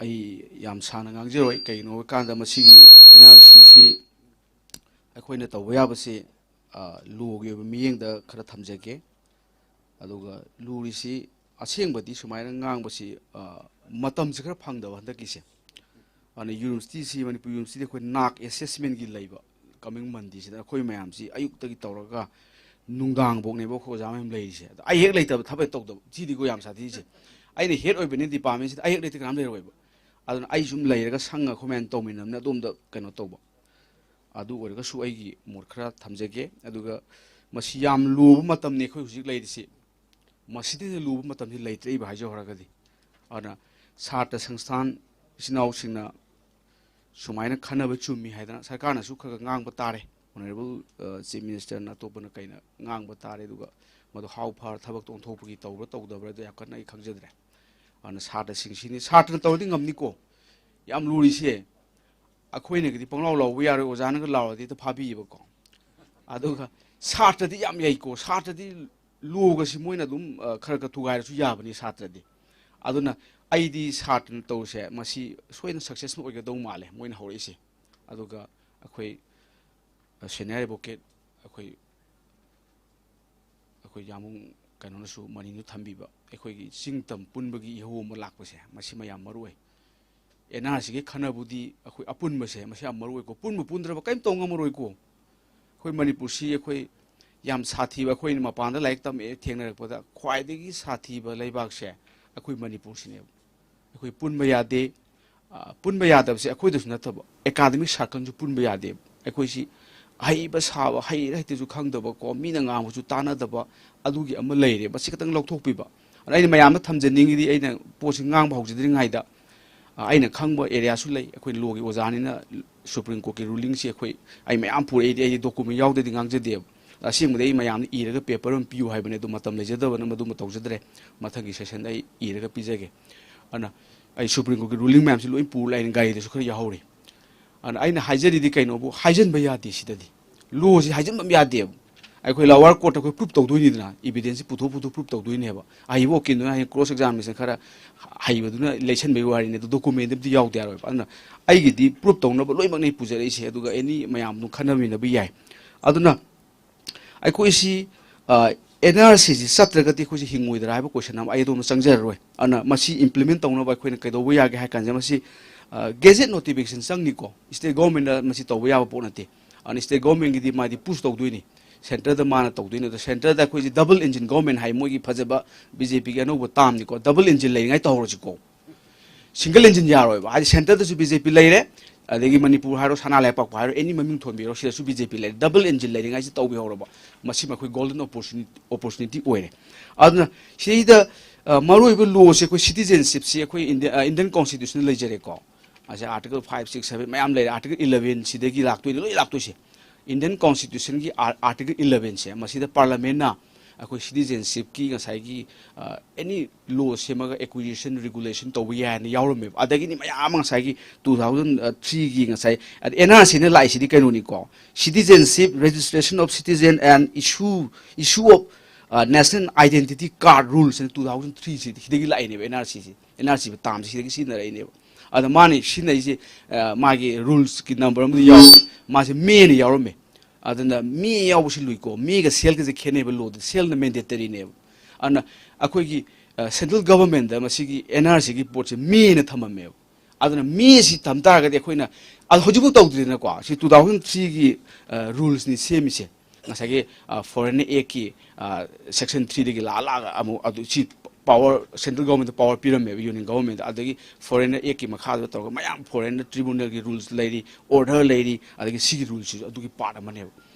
ꯑꯩ ꯌꯥꯝ ꯁꯥꯡꯅ ꯉꯥꯡꯖꯔꯣꯏ, ꯀꯩꯒꯤꯅꯣ ꯍꯥꯏꯕ ꯀꯥꯟꯗ ꯃꯁꯤꯒꯤ ꯑꯦꯟ ꯑꯥꯔ ꯁꯤꯁꯤ ꯑꯩꯈꯣꯏꯅ ꯇꯧꯕ ꯌꯥꯕꯁꯤ, ꯑ, ꯂꯣꯒꯤ ꯑꯣꯏꯕ ꯃꯤꯠꯌꯦꯡꯗ ꯈꯔ ꯊꯝꯖꯒꯦ꯫ ꯑꯗꯨꯒ ꯂꯨꯔꯤꯁꯤ ꯑꯁꯦꯡꯕꯗꯤ ꯁꯨꯃꯥꯏꯅ ꯉꯥꯡꯕꯁꯤ, ꯑ, ꯃꯇꯝꯁꯤ ꯈꯔ ꯐꯪꯗꯕ ꯍꯟꯗꯛꯀꯤꯁꯦ꯫ ꯑꯗꯨꯅ ꯌꯨꯅꯤꯚꯔꯁꯤꯇꯤꯁꯤ, ꯃꯅꯤꯄꯨꯔ ꯌꯨꯅꯤꯚꯔꯁꯤꯇꯤꯗꯤ ꯑꯩꯈꯣꯏ NAAC assessmentꯀꯤ ꯂꯩꯕ coming Mondayꯁꯤꯗ ꯑꯩꯈꯣꯏ ꯃꯌꯥꯝꯁꯤ ꯑꯌꯨꯛꯇꯒꯤ ꯇꯧꯔꯒ ꯅꯨꯡꯗꯥꯡꯐꯥꯎꯅꯦꯕ ꯑꯩꯈꯣꯏ ꯑꯣꯖꯥ ꯃꯌꯥꯝ ꯂꯩꯔꯤꯁꯦ꯫ ꯑꯗ ꯑꯩ ꯍꯦꯛ ꯂꯩꯇꯕ ꯊꯕꯛ ꯇꯧꯗꯕ, ꯁꯤꯗꯤꯀꯣ ꯌꯥꯝ ꯁꯥꯊꯤꯁꯦ꯫ ꯑꯩꯅ head ꯑꯣꯏꯕꯅꯤꯅ departmentꯁꯤꯗ, ꯑꯩ ꯍꯦꯛ ꯂꯩꯇ ꯀꯅꯥꯝ ꯂꯩꯔꯣꯏꯕ꯫ ꯑꯗꯨꯅ ꯑꯩ ꯁꯨꯝ ꯂꯩꯔꯒ ꯁꯪꯉ ꯑꯩꯈꯣꯏ ꯃꯌꯥꯝ ꯇꯧꯃꯤꯟꯅꯕꯅꯤꯅ ꯑꯗꯣꯝꯗ ꯀꯩꯅꯣ ꯇꯧꯕ꯫ ꯑꯗꯨ ꯑꯣꯏꯔꯒꯁꯨ ꯑꯩꯒꯤ ꯃꯣꯠ ꯈꯔ ꯊꯝꯖꯒꯦ꯫ ꯑꯗꯨꯒ ꯃꯁꯤ ꯌꯥꯝ ꯂꯨꯕ ꯃꯇꯝꯅꯤ ꯑꯩꯈꯣꯏ ꯍꯧꯖꯤꯛ ꯂꯩꯔꯤꯁꯤ꯫ ꯃꯁꯤꯗꯩꯗ ꯂꯨꯕ ꯃꯇꯝꯁꯤ ꯂꯩꯇ꯭ꯔꯦ, ꯑꯩꯕꯨ ꯍꯥꯏꯖꯧ ꯍꯥꯏꯔꯒꯗꯤ꯫ ꯑꯗꯨꯅ ꯁꯥꯇ꯭ꯔ ꯁꯪꯁꯊꯥꯟ ꯏꯆꯤꯟ ꯏꯅꯥꯎꯁꯤꯡꯅ ꯁꯨꯃꯥꯏꯅ ꯈꯟꯅꯕ ꯆꯨꯝꯃꯤ ꯍꯥꯏꯗꯅ ꯁꯔꯀꯥꯔꯅꯁꯨ ꯈꯔ ꯈꯔ ꯉꯥꯡꯕ ꯇꯥꯔꯦ꯫ Honourable, ꯑ, Chief Ministerꯅ ꯑꯇꯣꯞꯄꯅ ꯀꯩꯅ ꯉꯥꯡꯕ ꯇꯥꯔꯦ꯫ ꯑꯗꯨꯒ ꯃꯗꯨ how far ꯊꯕꯛꯇ ꯑꯣꯟꯊꯣꯛꯄꯒꯤ ꯇꯧꯕ꯭ꯔꯥ ꯇꯧꯗꯕ꯭ꯔꯥ ꯑꯗꯨ ꯌꯥꯝ ꯀꯟꯅ ꯑꯩ ꯈꯪꯖꯗ꯭ꯔꯦ꯫ ꯑꯗꯨꯅ ꯁꯥꯇ꯭ꯔꯁꯤꯡꯁꯤꯅꯤ, ꯁꯥꯇ꯭ꯔꯅ ꯇꯧꯔꯗꯤ ꯉꯝꯅꯤꯀꯣ꯫ ꯌꯥꯝ ꯂꯨꯔꯤꯁꯦ ꯑꯩꯈꯣꯏꯅꯒꯗꯤ ꯄꯪꯂꯥꯎ ꯂꯥꯎꯕ ꯌꯥꯔꯣꯏ, ꯑꯣꯖꯥꯅꯒ ꯂꯥꯎꯔꯗꯤ ꯍꯦꯛꯇ ꯐꯥꯕꯤꯌꯦꯕꯀꯣ꯫ ꯑꯗꯨꯒ ꯁꯥꯇ꯭ꯔꯗꯤ ꯌꯥꯝ ꯌꯩꯀꯣ, ꯁꯥꯇ꯭ꯔꯗꯤ ꯂꯣꯒꯁꯤ ꯃꯣꯏꯅ ꯑꯗꯨꯝ, ꯑ, ꯈꯔ ꯈꯔ ꯊꯨꯒꯥꯏꯔꯁꯨ ꯌꯥꯕꯅꯤ ꯁꯥꯇ꯭ꯔꯗꯤ꯫ ꯑꯗꯨꯅ ꯑꯩꯗꯤ ꯁꯥꯇ꯭ꯔꯅ ꯇꯧꯔꯤꯁꯦ ꯃꯁꯤ ꯁꯣꯏꯗꯅ successful ꯑꯣꯏꯒꯗꯧ ꯃꯥꯜꯂꯦ ꯃꯣꯏꯅ ꯍꯧꯔꯛꯏꯁꯦ꯫ ꯑꯗꯨꯒ ꯑꯩꯈꯣꯏ, ꯑ, senior advocate ꯑꯩꯈꯣꯏ, ꯑꯩꯈꯣꯏ ꯌꯥꯝꯕꯨꯡ ꯀꯩꯅꯣꯅꯁꯨ ꯃꯅꯤꯡꯗ ꯊꯝꯕꯤꯕ ꯑꯩꯈꯣꯏꯒꯤ ꯆꯤꯡ ꯇꯝ ꯄꯨꯟꯕꯒꯤ ꯏꯍꯧ ꯑꯃ ꯂꯥꯛꯄꯁꯦ, ꯃꯁꯤ ꯃꯌꯥꯝ ꯃꯔꯨ ꯑꯣꯏ꯫ ꯑꯦꯟ ꯑꯥꯔ ꯁꯤꯒꯤ ꯈꯟꯅꯕꯨꯗꯤ ꯑꯩꯈꯣꯏ ꯑꯄꯨꯟꯕꯁꯦ ꯃꯁꯤ ꯌꯥꯝ ꯃꯔꯨ ꯑꯣꯏꯀꯣ꯫ ꯄꯨꯟꯕ ꯄꯨꯟꯗ꯭ꯔꯕ ꯀꯔꯤꯝ ꯇꯧ ꯉꯝꯃꯔꯣꯏꯀꯣ꯫ ꯑꯩꯈꯣꯏ ꯃꯅꯤꯄꯨꯔꯁꯤ ꯑꯩꯈꯣꯏ ꯌꯥꯝ ꯁꯥꯊꯤꯕ, ꯑꯩꯈꯣꯏꯅ ꯃꯄꯥꯟꯗ ꯂꯥꯏꯔꯤꯛ ꯇꯝꯃꯛꯑꯦ ꯊꯦꯡꯅꯔꯛꯄꯗ ꯈ꯭ꯋꯥꯏꯗꯒꯤ ꯁꯥꯊꯤꯕ ꯂꯩꯕꯥꯛꯁꯦ ꯑꯩꯈꯣꯏ ꯃꯅꯤꯄꯨꯔꯁꯤꯅꯦꯕ꯫ ꯑꯩꯈꯣꯏ ꯄꯨꯟꯕ ꯌꯥꯗꯦ꯫ ꯑ, ꯄꯨꯟꯕ ꯌꯥꯗꯕꯁꯦ ꯑꯩꯈꯣꯏꯗꯁꯨ ꯅꯠꯇꯕ, ꯑꯦꯀꯥꯗꯃꯤꯛ ꯁꯥꯔꯀꯜꯁꯨ ꯄꯨꯟꯕ ꯌꯥꯗꯦꯕ꯫ ꯑꯩꯈꯣꯏꯁꯤ ꯑꯍꯩꯕ ꯁꯥꯕ, ꯍꯩꯔ ꯍꯩꯇꯁꯨ ꯈꯪꯗꯕꯀꯣ, ꯃꯤꯅ ꯉꯥꯡꯕꯁꯨ ꯇꯥꯅꯗꯕ, ꯑꯗꯨꯒꯤ ꯑꯃ ꯂꯩꯔꯦ꯫ ꯃꯁꯤ ꯈꯛꯇꯪ ꯂꯧꯊꯣꯛꯄꯤꯕ꯫ ꯑꯗ ꯑꯩꯅ ꯃꯌꯥꯝꯗ ꯊꯝꯖꯅꯤꯡꯉꯤꯗꯤ, ꯑꯩꯅ ꯄꯣꯠꯁꯤ ꯉꯥꯡꯕ ꯍꯧꯖꯗ꯭ꯔꯤꯉꯩꯗ, ꯑ, ꯑꯩꯅ ꯈꯪꯕ ꯑꯦꯔꯤꯌꯥꯁꯨ ꯂꯩ꯫ ꯑꯩꯈꯣꯏ ꯂꯣꯒꯤ ꯑꯣꯖꯥꯅꯤꯅ ꯁꯨꯄ꯭ꯔꯤꯝ ꯀꯣꯔꯠꯀꯤ ꯔꯨꯂꯤꯡꯁꯤ ꯑꯩꯈꯣꯏ, ꯑꯩ ꯃꯌꯥꯝ ꯄꯨꯔꯛꯏꯗꯤ, ꯑꯩꯗꯤ ꯗꯣꯀꯨꯃꯦꯟ ꯌꯥꯎꯗꯗꯤ ꯉꯥꯡꯖꯗꯦꯕ꯫ ꯑꯁꯦꯡꯕꯗꯤ ꯑꯩ ꯃꯌꯥꯝꯗ ꯏꯔꯒ ꯄꯦꯄꯔ ꯑꯃ ꯄꯤꯌꯨ ꯍꯥꯏꯕꯅꯦ, ꯑꯗꯨ ꯃꯇꯝ ꯂꯩꯖꯗꯕꯅ ꯃꯗꯨꯃ ꯇꯧꯖꯗ꯭ꯔꯦ꯫ ꯃꯊꯪꯒꯤ ꯁꯦꯁꯟꯗ ꯑꯩ ꯏꯔꯒ ꯄꯤꯖꯒꯦ꯫ ꯑꯗꯨꯅ ꯑꯩ ꯁꯨꯄ꯭ꯔꯤꯝ ꯀꯣꯔꯠꯀꯤ ꯔꯨꯂꯤꯡ ꯃꯌꯥꯝꯁꯤ ꯂꯣꯏ ꯄꯨꯔ ꯂꯥꯛꯏꯅꯦ, ꯒꯥꯔꯤꯗꯁꯨ ꯈꯔ ꯌꯥꯎꯍꯧꯔꯤ꯫ ꯑꯗꯨꯅ ꯑꯩꯅ ꯍꯥꯏꯖꯔꯤꯗꯤ ꯀꯩꯅꯣꯕꯨ, ꯍꯥꯏꯖꯟꯕ ꯌꯥꯗꯦ ꯁꯤꯗꯗꯤ꯫ ꯂꯣꯁꯤ ꯍꯥꯏꯖꯟꯕ ꯑꯃ ꯌꯥꯗꯦꯕ꯫ ꯑꯩꯈꯣꯏ ꯂꯋꯥꯔ ꯀꯣꯔꯠꯇ ꯑꯩꯈꯣꯏ ꯄ꯭ꯔꯨꯞ ꯇꯧꯗꯣꯏꯅꯤꯗꯅ, ꯏꯕꯤꯗꯦꯟꯁꯁꯤ ꯄꯨꯊꯣꯛ ꯄꯨꯊꯣꯛ ꯄ꯭ꯔꯨꯞ ꯇꯧꯗꯣꯏꯅꯦꯕ꯫ ꯑꯍꯩꯕ ꯋꯀꯤꯜꯗꯨꯅ ꯍꯌꯦꯡ ꯀ꯭ꯔꯣꯁ ꯑꯦꯛꯖꯥꯃꯤꯅꯦꯁꯟ ꯈꯔ ꯍꯩꯕꯗꯨꯅ ꯂꯩꯁꯟꯕꯒꯤ ꯋꯥꯔꯤꯅꯤ, ꯑꯗꯨ ꯗꯣꯀꯨꯃꯦꯟꯗꯤ ꯑꯝꯇ ꯌꯥꯎꯗ ꯌꯥꯔꯣꯏꯕ꯫ ꯑꯗꯨꯅ ꯑꯩꯒꯤꯗꯤ ꯄ꯭ꯔꯨꯞ ꯇꯧꯅꯕ ꯂꯣꯏꯅꯃꯛꯅꯤ ꯄꯨꯖꯔꯛꯏꯁꯦ, ꯑꯗꯨꯒ ꯑꯦꯅꯤ ꯃꯌꯥꯝ ꯑꯗꯨꯝ ꯈꯟꯅꯃꯤꯟꯅꯕ ꯌꯥꯏ꯫ ꯑꯗꯨꯅ ꯑꯩꯈꯣꯏꯁꯤ, ꯑ, ꯑꯦꯟ ꯑꯥꯔ ꯁꯤꯁꯤ ꯆꯠꯇ꯭ꯔꯒꯗꯤ ꯑꯩꯈꯣꯏꯁꯤ ꯍꯤꯡꯉꯣꯏꯗ꯭ꯔꯥ ꯍꯥꯏꯕ ꯀꯣꯏꯁꯟ ꯑꯃ, ꯑꯩ ꯑꯗꯣꯝꯗ ꯆꯪꯖꯔꯔꯣꯏ꯫ ꯑꯗꯨꯅ ꯃꯁꯤ ꯏꯝꯄ꯭ꯂꯤꯃꯦꯟ ꯇꯧꯅꯕ ꯑꯩꯈꯣꯏꯅ ꯀꯩꯗꯧꯕ ꯌꯥꯒꯦ ꯍꯥꯏ ꯀꯥꯟꯁꯤꯗ, ꯃꯁꯤ, ꯑ, ꯒꯦꯖꯦꯠ ꯅꯣꯇꯤꯐꯤꯀꯦꯁꯟ ꯆꯪꯅꯤꯀꯣ꯫ ꯁ꯭ꯇꯦꯠ ꯒꯣꯔꯃꯦꯟꯅ ꯃꯁꯤ ꯇꯧꯕ ꯌꯥꯕ ꯄꯣꯠ ꯅꯠꯇꯦ꯫ ꯑꯗꯨꯅ ꯁ꯭ꯇꯦꯠ ꯒꯣꯔꯃꯦꯟꯒꯤꯗꯤ ꯃꯥꯗꯤ ꯄꯨꯁ ꯇꯧꯗꯣꯏꯅꯤ, ꯁꯦꯟꯇꯔꯗ ꯃꯥꯅ ꯇꯧꯗꯣꯏꯅꯤ꯫ ꯑꯗꯣ ꯁꯦꯟꯇꯔꯗ ꯑꯩꯈꯣꯏꯁꯤ ꯗꯕꯜ ꯏꯟꯖꯤꯟ ꯒꯣꯔꯃꯦꯟ ꯍꯥꯏ, ꯃꯣꯏꯒꯤ ꯐꯖꯕ ꯕꯤ ꯖꯦ ꯄꯤꯒꯤ ꯑꯅꯧꯕ ꯇꯥꯝꯅꯤꯀꯣ꯫ ꯗꯕꯜ ꯏꯟꯖꯤꯟ ꯂꯩꯔꯤꯉꯥꯏ ꯇꯧꯍꯧꯔꯁꯤꯀꯣ꯫ ꯁꯤꯡꯒꯜ ꯏꯟꯖꯤꯟ ꯌꯥꯔꯣꯏꯕ꯫ ꯍꯥꯏꯗꯤ ꯁꯦꯟꯇꯔꯗꯁꯨ ꯕꯤ ꯖꯦ ꯄꯤ ꯂꯩꯔꯦ, ꯑꯗꯒꯤ ꯃꯅꯤꯄꯨꯔ ꯍꯥꯏꯔꯣ, ꯁꯅꯥ ꯂꯩꯕꯥꯛꯄꯨ ꯍꯥꯏꯔꯣ, ꯑꯦꯅꯤ ꯃꯃꯤꯡ ꯊꯣꯟꯕꯤꯔꯣ, ꯁꯤꯗꯁꯨ ꯕꯤ ꯖꯦ ꯄꯤ ꯂꯩꯔꯦ꯫ ꯗꯕꯜ ꯏꯟꯖꯤꯟ ꯂꯩꯔꯤꯉꯩꯁꯤ ꯇꯧꯕꯤꯍꯧꯔꯕ, ꯃꯁꯤꯃ ꯑꯩꯈꯣꯏ ꯒꯣꯜꯗꯟ ꯑꯣꯄꯣꯔꯆꯨꯅꯤꯇꯤ, ꯑꯣꯄꯣꯔꯆꯨꯅꯤꯇꯤ ꯑꯣꯏꯔꯦ꯫ ꯑꯗꯨꯅ ꯁꯤꯗꯩꯗ, ꯑ, ꯃꯔꯨꯑꯣꯏꯕ ꯂꯣꯁꯦ ꯑꯩꯈꯣꯏ ꯁꯤꯇꯤꯖꯦꯟꯁꯤꯞꯁꯤ ꯑꯩꯈꯣꯏ ꯏꯟꯗꯤꯌꯥ, ꯑ, ꯏꯟꯗꯤꯌꯟ ꯀꯣꯟꯁꯇꯤꯇ꯭ꯌꯨꯁꯟꯗ ꯂꯩꯖꯔꯦꯀꯣ꯫ ꯑꯁꯤ ꯑꯥꯔꯇꯤꯀꯜ ꯐꯥꯏꯚ, ꯁꯤꯛꯁ, ꯁꯚꯦꯟ ꯃꯌꯥꯝ ꯂꯩꯔꯦ꯫ ꯑꯥꯔꯇꯤꯀꯜ ꯏꯂꯚꯦꯟ ꯁꯤꯗꯒꯤ ꯂꯥꯛꯇꯣꯏꯅꯤ, ꯂꯣꯏ ꯂꯥꯛꯇꯣꯏꯁꯦ꯫ ꯏꯟꯗꯤꯌꯟ ꯀꯣꯟꯁꯇꯤꯇ꯭ꯌꯨꯁꯟꯒꯤ ꯑꯥꯔ-, ꯑꯥꯔꯇꯤꯀꯜ ꯏꯂꯚꯦꯟꯁꯦ, ꯃꯁꯤꯗ ꯄꯥꯔꯂꯃꯦꯟꯅ ꯑꯩꯈꯣꯏ ꯁꯤꯇꯤꯖꯦꯟꯁꯤꯞꯀꯤ ꯉꯁꯥꯏꯒꯤ, ꯑ, ꯑꯦꯅꯤ ꯂꯣ ꯁꯦꯝꯃꯒ ꯑꯦꯀ꯭ꯋꯤꯖꯤꯁꯟ ꯔꯤꯒꯨꯂꯦꯁꯟ ꯇꯧꯕ ꯌꯥꯏ ꯍꯥꯏꯅ ꯌꯥꯎꯔꯝꯃꯦꯕ꯫ ꯑꯗꯒꯤꯗꯤ ꯃꯌꯥꯝ ꯑꯃ ꯉꯁꯥꯏꯒꯤ ꯇꯨ ꯊꯥꯎꯖꯟ ꯊ꯭ꯔꯤꯒꯤ ꯉꯁꯥꯏ, ꯑꯗ ꯑꯦꯟ ꯑꯥꯔ ꯁꯤꯅ ꯂꯥꯛꯏꯁꯤꯗꯤ ꯀꯩꯅꯣꯅꯤꯀꯣ, Citizenship, Registration of Citizen and Issue, Issue of, ꯑ, National Identity Card Rules ꯍꯥꯏꯅ ꯇꯨ ꯊꯥꯎꯖꯟ ꯊ꯭ꯔꯤꯁꯤꯗꯒꯤ ꯂꯥꯛꯏꯅꯦꯕ ꯑꯦꯟ ꯑꯥꯔ ꯁꯤꯁꯤ꯫ ꯑꯦꯟ ꯑꯥꯔ ꯁꯤ ꯇꯥꯝꯁꯦ ꯁꯤꯗꯒꯤ ꯁꯤꯖꯤꯟꯅꯔꯛꯏꯅꯦꯕ꯫ ꯑꯗ ꯃꯥꯅ ꯁꯤꯖꯤꯟꯅꯔꯤꯁꯦ, ꯑ, ꯃꯥꯒꯤ ꯔꯨꯜꯁꯀꯤ ꯅꯝꯕꯔ ꯑꯃꯗꯤ ꯌꯥꯎ-, ꯃꯥꯁꯦ ꯃꯦꯅ ꯌꯥꯎꯔꯝꯃꯦ꯫ ꯑꯗꯨꯅ ꯃꯦ ꯌꯥꯎꯕꯁꯤ ꯂꯨꯏꯀꯣ꯫ ꯃꯦꯒ ꯁꯦꯜꯒꯁꯦ ꯈꯦꯠꯅꯩꯕ ꯂꯣꯗ꯫ ꯁꯦꯜꯅ ꯃꯦꯟꯗꯦꯇꯔꯤꯅꯦꯕ꯫ ꯑꯗꯨꯅ ꯑꯩꯈꯣꯏꯒꯤ ꯁꯦꯟꯇ꯭ꯔꯦꯜ ꯒꯚꯔꯟꯃꯦꯟꯗ ꯃꯁꯤꯒꯤ ꯑꯦꯟ ꯑꯥꯔ ꯁꯤꯒꯤ ꯄꯣꯠꯁꯦ ꯃꯦꯅ ꯊꯝꯃꯝꯃꯦꯕ꯫ ꯑꯗꯨꯅ ꯃꯦꯁꯤ ꯊꯝ ꯇꯥꯔꯒꯗꯤ ꯑꯩꯈꯣꯏꯅ, ꯑꯗꯣ ꯍꯧꯖꯤꯛꯐꯥꯎ ꯇꯧꯗ꯭ꯔꯤꯗꯅꯀꯣ꯫ ꯁꯤ ꯇꯨ ꯊꯥꯎꯖꯟ ꯊ꯭ꯔꯤꯒꯤ ꯔꯨꯜꯁꯅꯤ ꯁꯦꯝꯃꯤꯁꯦ꯫ ꯉꯁꯥꯏꯒꯤ ꯐꯣꯔꯦꯟ ꯑꯦꯛꯀꯤ ꯁꯦꯛꯁꯟ ꯊ꯭ꯔꯤꯗꯒꯤ ꯂꯥꯛꯑ ꯂꯥꯛꯑꯒ ꯑꯃꯨꯛ ꯑꯗꯨ ꯁꯤ ꯄꯋꯥꯔ, ꯁꯦꯟꯇ꯭ꯔꯦꯜ ꯒꯚꯔꯟꯃꯦꯟꯗ ꯄꯋꯥꯔ ꯄꯤꯔꯝꯃꯦꯕ, ꯌꯨꯅꯤꯌꯟ ꯒꯚꯔꯟꯃꯦꯟꯗ꯫ ꯑꯗꯒꯤ ꯐꯣꯔꯦꯟ ꯑꯦꯛꯀꯤ ꯃꯈꯥꯗ ꯇꯧꯔꯒ ꯃꯌꯥꯝ ꯐꯣꯔꯦꯟꯗ ꯇ꯭ꯔꯤꯕꯨꯅꯦꯜꯒꯤ ꯔꯨꯜꯁ ꯂꯩꯔꯤ, ꯑꯣꯔꯗꯔ ꯂꯩꯔꯤ, ꯑꯗꯒꯤ ꯁꯤꯒꯤ ꯔꯨꯜꯁꯤꯁꯨ ꯑꯗꯨꯒꯤ ꯄꯥꯔꯠ ꯑꯃꯅꯦꯕ꯫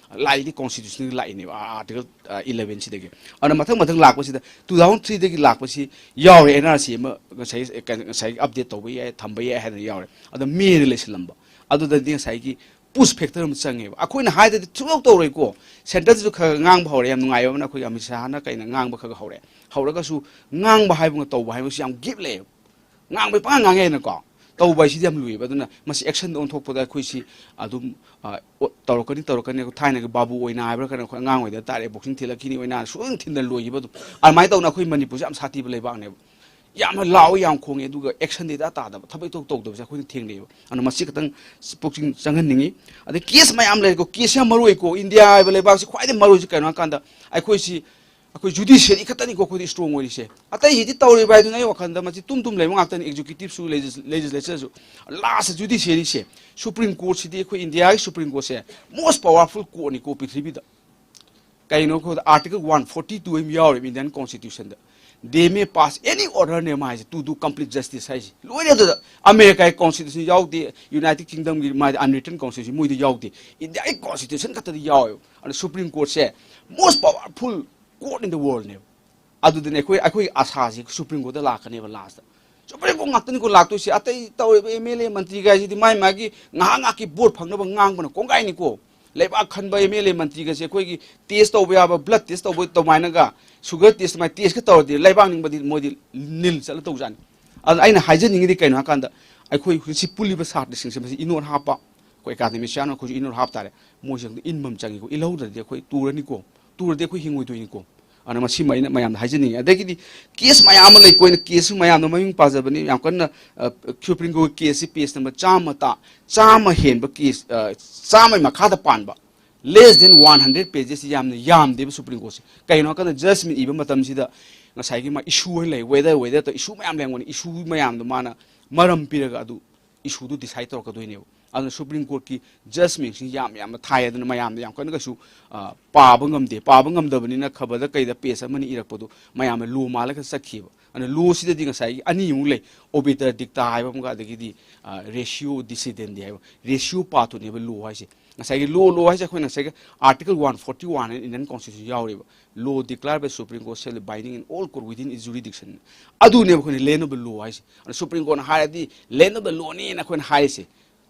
ꯂꯥꯛꯏꯗꯤ ꯀꯣꯟꯁꯇꯤꯇ꯭ꯌꯨꯁꯟꯗꯒꯤ ꯂꯥꯛꯏꯅꯦꯕ, ꯑꯥꯔꯇꯤꯀꯜ ꯏꯂꯚꯦꯟꯁꯤꯗꯒꯤ꯫ ꯑꯗꯨꯅ ꯃꯊꯪ ꯃꯊꯪ ꯂꯥꯛꯄꯁꯤꯗ ꯇꯨ ꯊꯥꯎꯖꯟ ꯊ꯭ꯔꯤꯗꯒꯤ ꯂꯥꯛꯄꯁꯤ ꯌꯥꯎꯔꯦ, ꯑꯦꯟ ꯑꯥꯔ ꯁꯤ ꯑꯃ ꯉꯁꯥꯏ, ꯉꯁꯥꯏ ꯑꯞꯗꯦꯠ ꯇꯧꯕ ꯌꯥꯏ, ꯊꯝꯕ ꯌꯥꯏ ꯍꯥꯏꯗꯅ ꯌꯥꯎꯔꯦ꯫ ꯑꯗꯣ ꯃꯦꯗ ꯂꯩꯁꯤꯜꯂꯝꯕ ꯑꯗꯨꯗꯗꯤ ꯉꯁꯥꯏꯒꯤ ꯄꯨꯁ ꯐꯦꯛꯇꯔ ꯑꯃ ꯆꯪꯉꯦꯕ꯫ ꯑꯩꯈꯣꯏꯅ ꯍꯥꯏꯗꯗꯤ ꯁꯨꯡꯇꯧ ꯇꯧꯔꯣꯏꯀꯣ꯫ ꯁꯦꯟꯇꯔꯗꯁꯨ ꯈꯔ ꯈꯔ ꯉꯥꯡꯕ ꯍꯧꯔꯦ, ꯌꯥꯝ ꯅꯨꯡꯉꯥꯏꯕ ꯑꯃꯅ ꯑꯩꯈꯣꯏꯒꯤ ꯑꯃꯤꯠ ꯁꯥꯍꯅ ꯀꯩꯅ ꯉꯥꯡꯕ ꯈꯔ ꯈꯔ ꯍꯧꯔꯦ꯫ ꯍꯧꯔꯒꯁꯨ ꯉꯥꯡꯕ ꯍꯥꯏꯕꯒ ꯇꯧꯕ ꯍꯥꯏꯕꯁꯤ ꯌꯥꯝ ꯒꯦꯞ ꯂꯩꯌꯦꯕ꯫ ꯉꯥꯡꯕꯩ ꯄꯉꯥꯡ ꯉꯥꯡꯉꯦꯅꯀꯣ꯫ ꯇꯧꯕ ꯍꯥꯏꯁꯤꯗꯤ ꯌꯥꯝ ꯂꯨꯏꯌꯦꯕ꯫ ꯑꯗꯨꯅ ꯃꯁꯤ ꯑꯦꯛꯁꯟꯗ ꯑꯣꯟꯊꯣꯛꯄꯗ ꯑꯩꯈꯣꯏꯁꯤ ꯑꯗꯨꯝ, ꯑ, ꯑꯣ, ꯇꯧꯔꯛꯀꯅꯤ, ꯇꯧꯔꯛꯀꯅꯤ꯫ ꯑꯩꯈꯣꯏ ꯊꯥꯏꯅꯒꯤ ꯕꯥꯕꯨ ꯑꯣꯏꯅꯥ ꯍꯥꯏꯕ꯭ꯔꯥ ꯀꯩꯅꯣ, ꯑꯩꯈꯣꯏ ꯑꯉꯥꯡ ꯑꯣꯏꯗ ꯇꯥꯔꯦ, ꯕꯣꯛꯁꯤꯡ ꯊꯤꯜꯂꯛꯈꯤꯅꯤ ꯑꯣꯏꯅꯥ, ꯁꯨꯝ ꯊꯤꯟꯗꯅ ꯂꯣꯏꯈꯤꯕ ꯑꯗꯨꯝ꯫ ꯑꯗꯨꯃꯥꯏꯅ ꯇꯧꯅ ꯑꯩꯈꯣꯏ ꯃꯅꯤꯄꯨꯔꯁꯦ ꯌꯥꯝ ꯁꯥꯊꯤꯕ ꯂꯩꯕꯥꯛꯅꯦꯕ꯫ ꯌꯥꯝꯅ ꯂꯥꯎꯏ, ꯌꯥꯝ ꯈꯣꯡꯉꯤ, ꯑꯗꯨꯒ ꯑꯦꯛꯁꯟꯗꯤ ꯏꯇꯥ ꯇꯥꯗꯕ, ꯊꯕꯛ ꯏꯇꯧ ꯇꯧꯗꯕꯁꯦ ꯑꯩꯈꯣꯏꯅ ꯊꯦꯡꯅꯩꯌꯦꯕ꯫ ꯑꯗꯨꯅ ꯃꯁꯤ ꯈꯤꯇꯪ ꯄꯨꯛꯅꯤꯡ ꯆꯪꯍꯟꯅꯤꯡꯉꯤ꯫ ꯑꯗꯩ ꯀꯦꯁ ꯃꯌꯥꯝ ꯂꯩꯔꯦꯀꯣ꯫ ꯀꯦꯁꯁꯦ ꯌꯥꯝ ꯃꯔꯨ ꯑꯣꯏꯀꯣ꯫ ꯏꯟꯗꯤꯌꯥ ꯍꯥꯏꯕ ꯂꯩꯕꯥꯛꯁꯤ ꯈ꯭ꯋꯥꯏꯗꯩ ꯃꯔꯨ ꯑꯣꯏꯁꯤ ꯀꯩꯅꯣ ꯍꯥꯏ ꯀꯥꯟꯗ ꯑꯩꯈꯣꯏꯁꯤ, ꯑꯩꯈꯣꯏ ꯖꯨꯗꯤꯁꯤꯌꯔꯤ ꯈꯛꯇꯅꯤꯀꯣ ꯑꯩꯈꯣꯏꯗꯤ ꯏꯁꯇ꯭ꯔꯣꯡ ꯑꯣꯏꯔꯤꯁꯦ꯫ ꯑꯇꯩꯁꯤꯗꯤ ꯇꯧꯔꯤꯕ ꯍꯥꯏꯗꯨꯅ ꯑꯩ ꯋꯥꯈꯜꯗ ꯃꯁꯤ ꯇꯨꯝ ꯇꯨꯝ ꯂꯩꯕ ꯉꯥꯛꯇꯅꯤ, ꯑꯦꯛꯖꯤꯀ꯭ꯌꯨꯇꯤꯞꯁꯨ, ꯂꯦꯖꯤꯁꯂꯦꯆꯔꯁꯨ꯫ ꯂꯥꯁ ꯖꯨꯗꯤꯁꯤꯌꯔꯤꯁꯦ, ꯁꯨꯄ꯭ꯔꯤꯝ ꯀꯣꯔꯠꯁꯤꯗꯤ, ꯑꯩꯈꯣꯏ ꯏꯟꯗꯤꯌꯥꯒꯤ ꯁꯨꯄ꯭ꯔꯤꯝ ꯀꯣꯔꯠꯁꯦ most powerful courtꯅꯤꯀꯣ ꯄ꯭ꯔꯤꯊꯤꯕꯤꯗ꯫ ꯀꯩꯅꯣ ꯑꯩꯈꯣꯏꯗ ꯑꯥꯔꯇꯤꯀꯜ ꯋꯥꯟ ꯐꯣꯔꯇꯤ ꯇꯨ ꯑꯃ ꯌꯥꯎꯔꯤꯕ Indian ꯀꯣꯟꯁꯇꯤꯇ꯭ꯌꯨꯁꯟꯗ꯫ They may pass any order ꯅꯦ ꯃꯥ ꯍꯥꯏꯁꯦ, to do complete justice ꯍꯥꯏꯁꯦ꯫ ꯂꯣꯏꯔꯦ ꯑꯗꯨꯗ꯫ ꯑꯃꯦꯔꯤꯀꯥꯒꯤ ꯀꯣꯟꯁꯇꯤꯇ꯭ꯌꯨꯁꯟ ꯌꯥꯎꯗꯦ, ꯌꯨꯅꯥꯏꯇꯦꯗ ꯀꯤꯡꯗꯝꯒꯤ ꯃꯥꯗꯤ unwritten constitution ꯃꯣꯏꯗ ꯌꯥꯎꯗꯦ꯫ ꯏꯟꯗꯤꯌꯥꯒꯤ ꯀꯣꯟꯁꯇꯤꯇ꯭ꯌꯨꯁꯟ ꯈꯛꯇꯗ ꯌꯥꯎꯋꯦꯕ꯫ ꯑꯗꯨꯅ supreme ꯀꯣꯔꯠꯁꯦ most powerful court in the world ꯅꯦꯕ꯫ ꯑꯗꯨꯗꯅꯦ ꯑꯩꯈꯣꯏ, ꯑꯩꯈꯣꯏꯒꯤ ꯑꯥꯁꯥꯁꯤ ꯁꯨꯄ꯭ꯔꯤꯝ ꯀꯣꯔꯠꯇ ꯂꯥꯛꯀꯅꯦꯕ ꯂꯥꯁꯇ꯫ ꯁꯨꯄ꯭ꯔꯤꯝ ꯀꯣꯔꯠ ꯉꯥꯛꯇꯅꯤꯀꯣ ꯂꯥꯛꯇꯣꯏꯁꯦ꯫ ꯑꯇꯩ ꯇꯧꯔꯤꯕ ꯑꯦꯝ ꯑꯦꯜ ꯑꯦ ꯃꯟꯇ꯭ꯔꯤꯒꯥꯏꯁꯤꯗꯤ ꯃꯥꯏ ꯃꯥꯒꯤ ꯉꯥꯏꯍꯥꯛ ꯉꯥꯏꯍꯥꯛꯀꯤ ꯚꯣꯠ ꯐꯪꯅꯕ ꯉꯥꯡꯕꯅ ꯀꯣꯡꯒꯥꯏꯅꯤꯀꯣ꯫ ꯂꯩꯕꯥꯛ ꯈꯟꯕ ꯑꯦꯝ ꯑꯦꯜ ꯑꯦ ꯃꯟꯇ꯭ꯔꯤꯒꯁꯦ ꯑꯩꯈꯣꯏꯒꯤ ꯇꯦꯁ ꯇꯧꯕ ꯌꯥꯕ, ꯕ꯭ꯂꯗ ꯇꯦꯁ ꯇꯧꯕ ꯑꯗꯨꯃꯥꯏꯅꯒ, ꯁꯨꯒꯔ ꯇꯦꯁ ꯑꯗꯨꯃꯥꯏꯅ ꯇꯦꯁꯀ ꯇꯧꯔꯗꯤ ꯂꯩꯕꯥꯛ ꯅꯤꯡꯕꯗꯤ ꯃꯣꯏꯗꯤ ꯅꯤꯜ ꯆꯠꯂ ꯇꯧꯖꯥꯠꯅꯤ꯫ ꯑꯗꯨꯅ ꯑꯩꯅ ꯍꯥꯏꯖꯅꯤꯡꯉꯤꯗꯤ ꯀꯩꯅꯣ ꯍꯥꯏꯀꯥꯟꯗ, ꯑꯩꯈꯣꯏ ꯍꯧꯖꯤꯛ ꯄꯨꯜꯂꯤꯕ ꯁꯥꯇ꯭ꯔꯁꯤꯡꯁꯦ ꯃꯁꯤ ꯏꯅꯣꯠ ꯍꯥꯞꯄ, ꯑꯩꯈꯣꯏ ꯑꯦꯀꯥꯗꯃꯤꯁꯤꯌꯥꯟ ꯑꯩꯈꯣꯏꯁꯨ ꯏꯅꯣꯠ ꯍꯥꯞ ꯇꯥꯔꯦ꯫ ꯃꯣꯏꯁꯦ ꯑꯝꯇ ꯏꯟꯕ ꯑꯃ ꯆꯪꯉꯤꯀꯣ꯫ ꯏꯜꯍꯧꯗ꯭ꯔꯗꯤ ꯑꯩꯈꯣꯏ ꯇꯨꯔꯅꯤꯀꯣ꯫ ꯇꯨꯔꯗꯤ ꯑꯩꯈꯣꯏ ꯍꯤꯡꯉꯣꯏꯗꯣꯏꯅꯤꯀꯣ꯫ ꯑꯗꯨꯅ ꯃꯁꯤꯃ ꯑꯩꯅ ꯃꯌꯥꯝꯗ ꯍꯥꯏꯖꯅꯤꯡꯉꯤ꯫ ꯑꯗꯒꯤꯗꯤ ꯀꯦꯁ ꯃꯌꯥꯝ ꯑꯃ ꯂꯩꯀꯣ, ꯑꯩꯅ ꯀꯦꯁꯁꯨ ꯃꯌꯥꯝꯗ ꯃꯃꯤꯡ ꯄꯥꯖꯕꯅꯤ, ꯌꯥꯝ ꯀꯟꯅ, ꯑ, ꯁꯨꯄ꯭ꯔꯤꯝ ꯀꯣꯔꯠ ꯀꯦꯁꯁꯤ ꯄꯦꯖ ꯅꯝꯕꯔ ꯆꯥꯝꯃ ꯇꯥ-, ꯆꯥꯝꯃ ꯍꯦꯟꯕ ꯀꯦꯁ, ꯑ, ꯆꯥꯝꯃꯒꯤ ꯃꯈꯥꯗ ꯄꯥꯟꯕ Less than one hundred pages ꯁꯤ ꯌꯥꯝꯅ ꯌꯥꯝꯗꯦꯕ ꯁꯨꯄ꯭ꯔꯤꯝ ꯀꯣꯔꯠꯁꯦ꯫ ꯀꯩꯅꯣ ꯍꯥꯏꯀꯥꯟꯗ ꯖꯖꯃꯦꯟ ꯏꯕ ꯃꯇꯝꯁꯤꯗ ꯉꯁꯥꯏꯒꯤ ꯃꯥ ꯏꯁꯨ ꯍꯣꯏ ꯂꯩ, ꯋꯦꯗꯔ ꯋꯦꯗꯔ ꯇꯧ ꯏꯁꯨ ꯃꯌꯥꯝ ꯂꯩꯔꯝꯒꯅꯤ꯫ ꯏꯁꯨ ꯃꯌꯥꯝꯗꯣ ꯃꯥꯅ ꯃꯔꯝ ꯄꯤꯔꯒ ꯑꯗꯨ ꯏꯁꯨꯗꯨ ꯗꯤꯁꯥꯏꯠ ꯇꯧꯔꯛꯀꯗꯣꯏꯅꯦꯕ꯫ ꯑꯗꯨꯅ ꯁꯨꯄ꯭ꯔꯤꯝ ꯀꯣꯔꯠꯀꯤ ꯖꯖꯃꯦꯟꯁꯤꯡ ꯌꯥꯝ ꯌꯥꯝꯅ ꯊꯥꯏ, ꯑꯗꯨꯅ ꯃꯌꯥꯝꯗ ꯌꯥꯝ ꯀꯟꯅ ꯀꯩꯁꯨ, ꯑ, ꯄꯥꯕ ꯉꯝꯗꯦ꯫ ꯄꯥꯕ ꯉꯝꯗꯕꯅꯤꯅ ꯈꯕꯔꯗ ꯀꯩꯗ ꯄꯦꯖ ꯑꯃꯅꯤ ꯏꯔꯛꯄꯗꯣ ꯃꯌꯥꯝꯅ ꯂꯣ ꯃꯥꯜꯂꯒ ꯆꯠꯈꯤꯕ꯫ ꯑꯗꯨꯅ ꯂꯣꯁꯤꯗꯗꯤ ꯉꯁꯥꯏꯒꯤ ꯑꯅꯤꯃꯨꯛ ꯂꯩ, ꯑꯣꯕꯤꯇꯔ ꯗꯤꯛꯇꯥ ꯍꯥꯏꯕ ꯑꯃꯒ, ꯑꯗꯒꯤꯗꯤ, ꯑ, ꯔꯦꯁꯤꯌꯣ ꯗꯤꯁꯤꯗꯦꯟꯗꯤ ꯍꯥꯏꯕ, ꯔꯦꯁꯤꯌꯣ ꯄꯥꯠꯇꯨꯅꯦꯕ ꯂꯣ ꯍꯥꯏꯁꯦ꯫ ꯉꯁꯥꯏꯒꯤ ꯂꯣ, ꯂꯣ ꯍꯥꯏꯁꯦ ꯑꯩꯈꯣꯏꯅ ꯉꯁꯥꯏꯒꯤ Article one forty one ꯍꯥꯏꯅ Indian Constitution ꯌꯥꯎꯔꯤꯕ, "Law declared by Supreme Court shall be binding in all court within its jurisdiction." ꯑꯗꯨꯅꯦꯕ ꯑꯩꯈꯣꯏꯅ land of the law ꯍꯥꯏꯁꯦ꯫ ꯑꯗꯣ ꯁꯨꯄ꯭ꯔꯤꯝ ꯀꯣꯔꯠꯅ ꯍꯥꯏꯔꯗꯤ land of the lawꯅꯦꯅ ꯑꯩꯈꯣꯏꯅ ꯍꯥꯏꯔꯤꯁꯦ꯫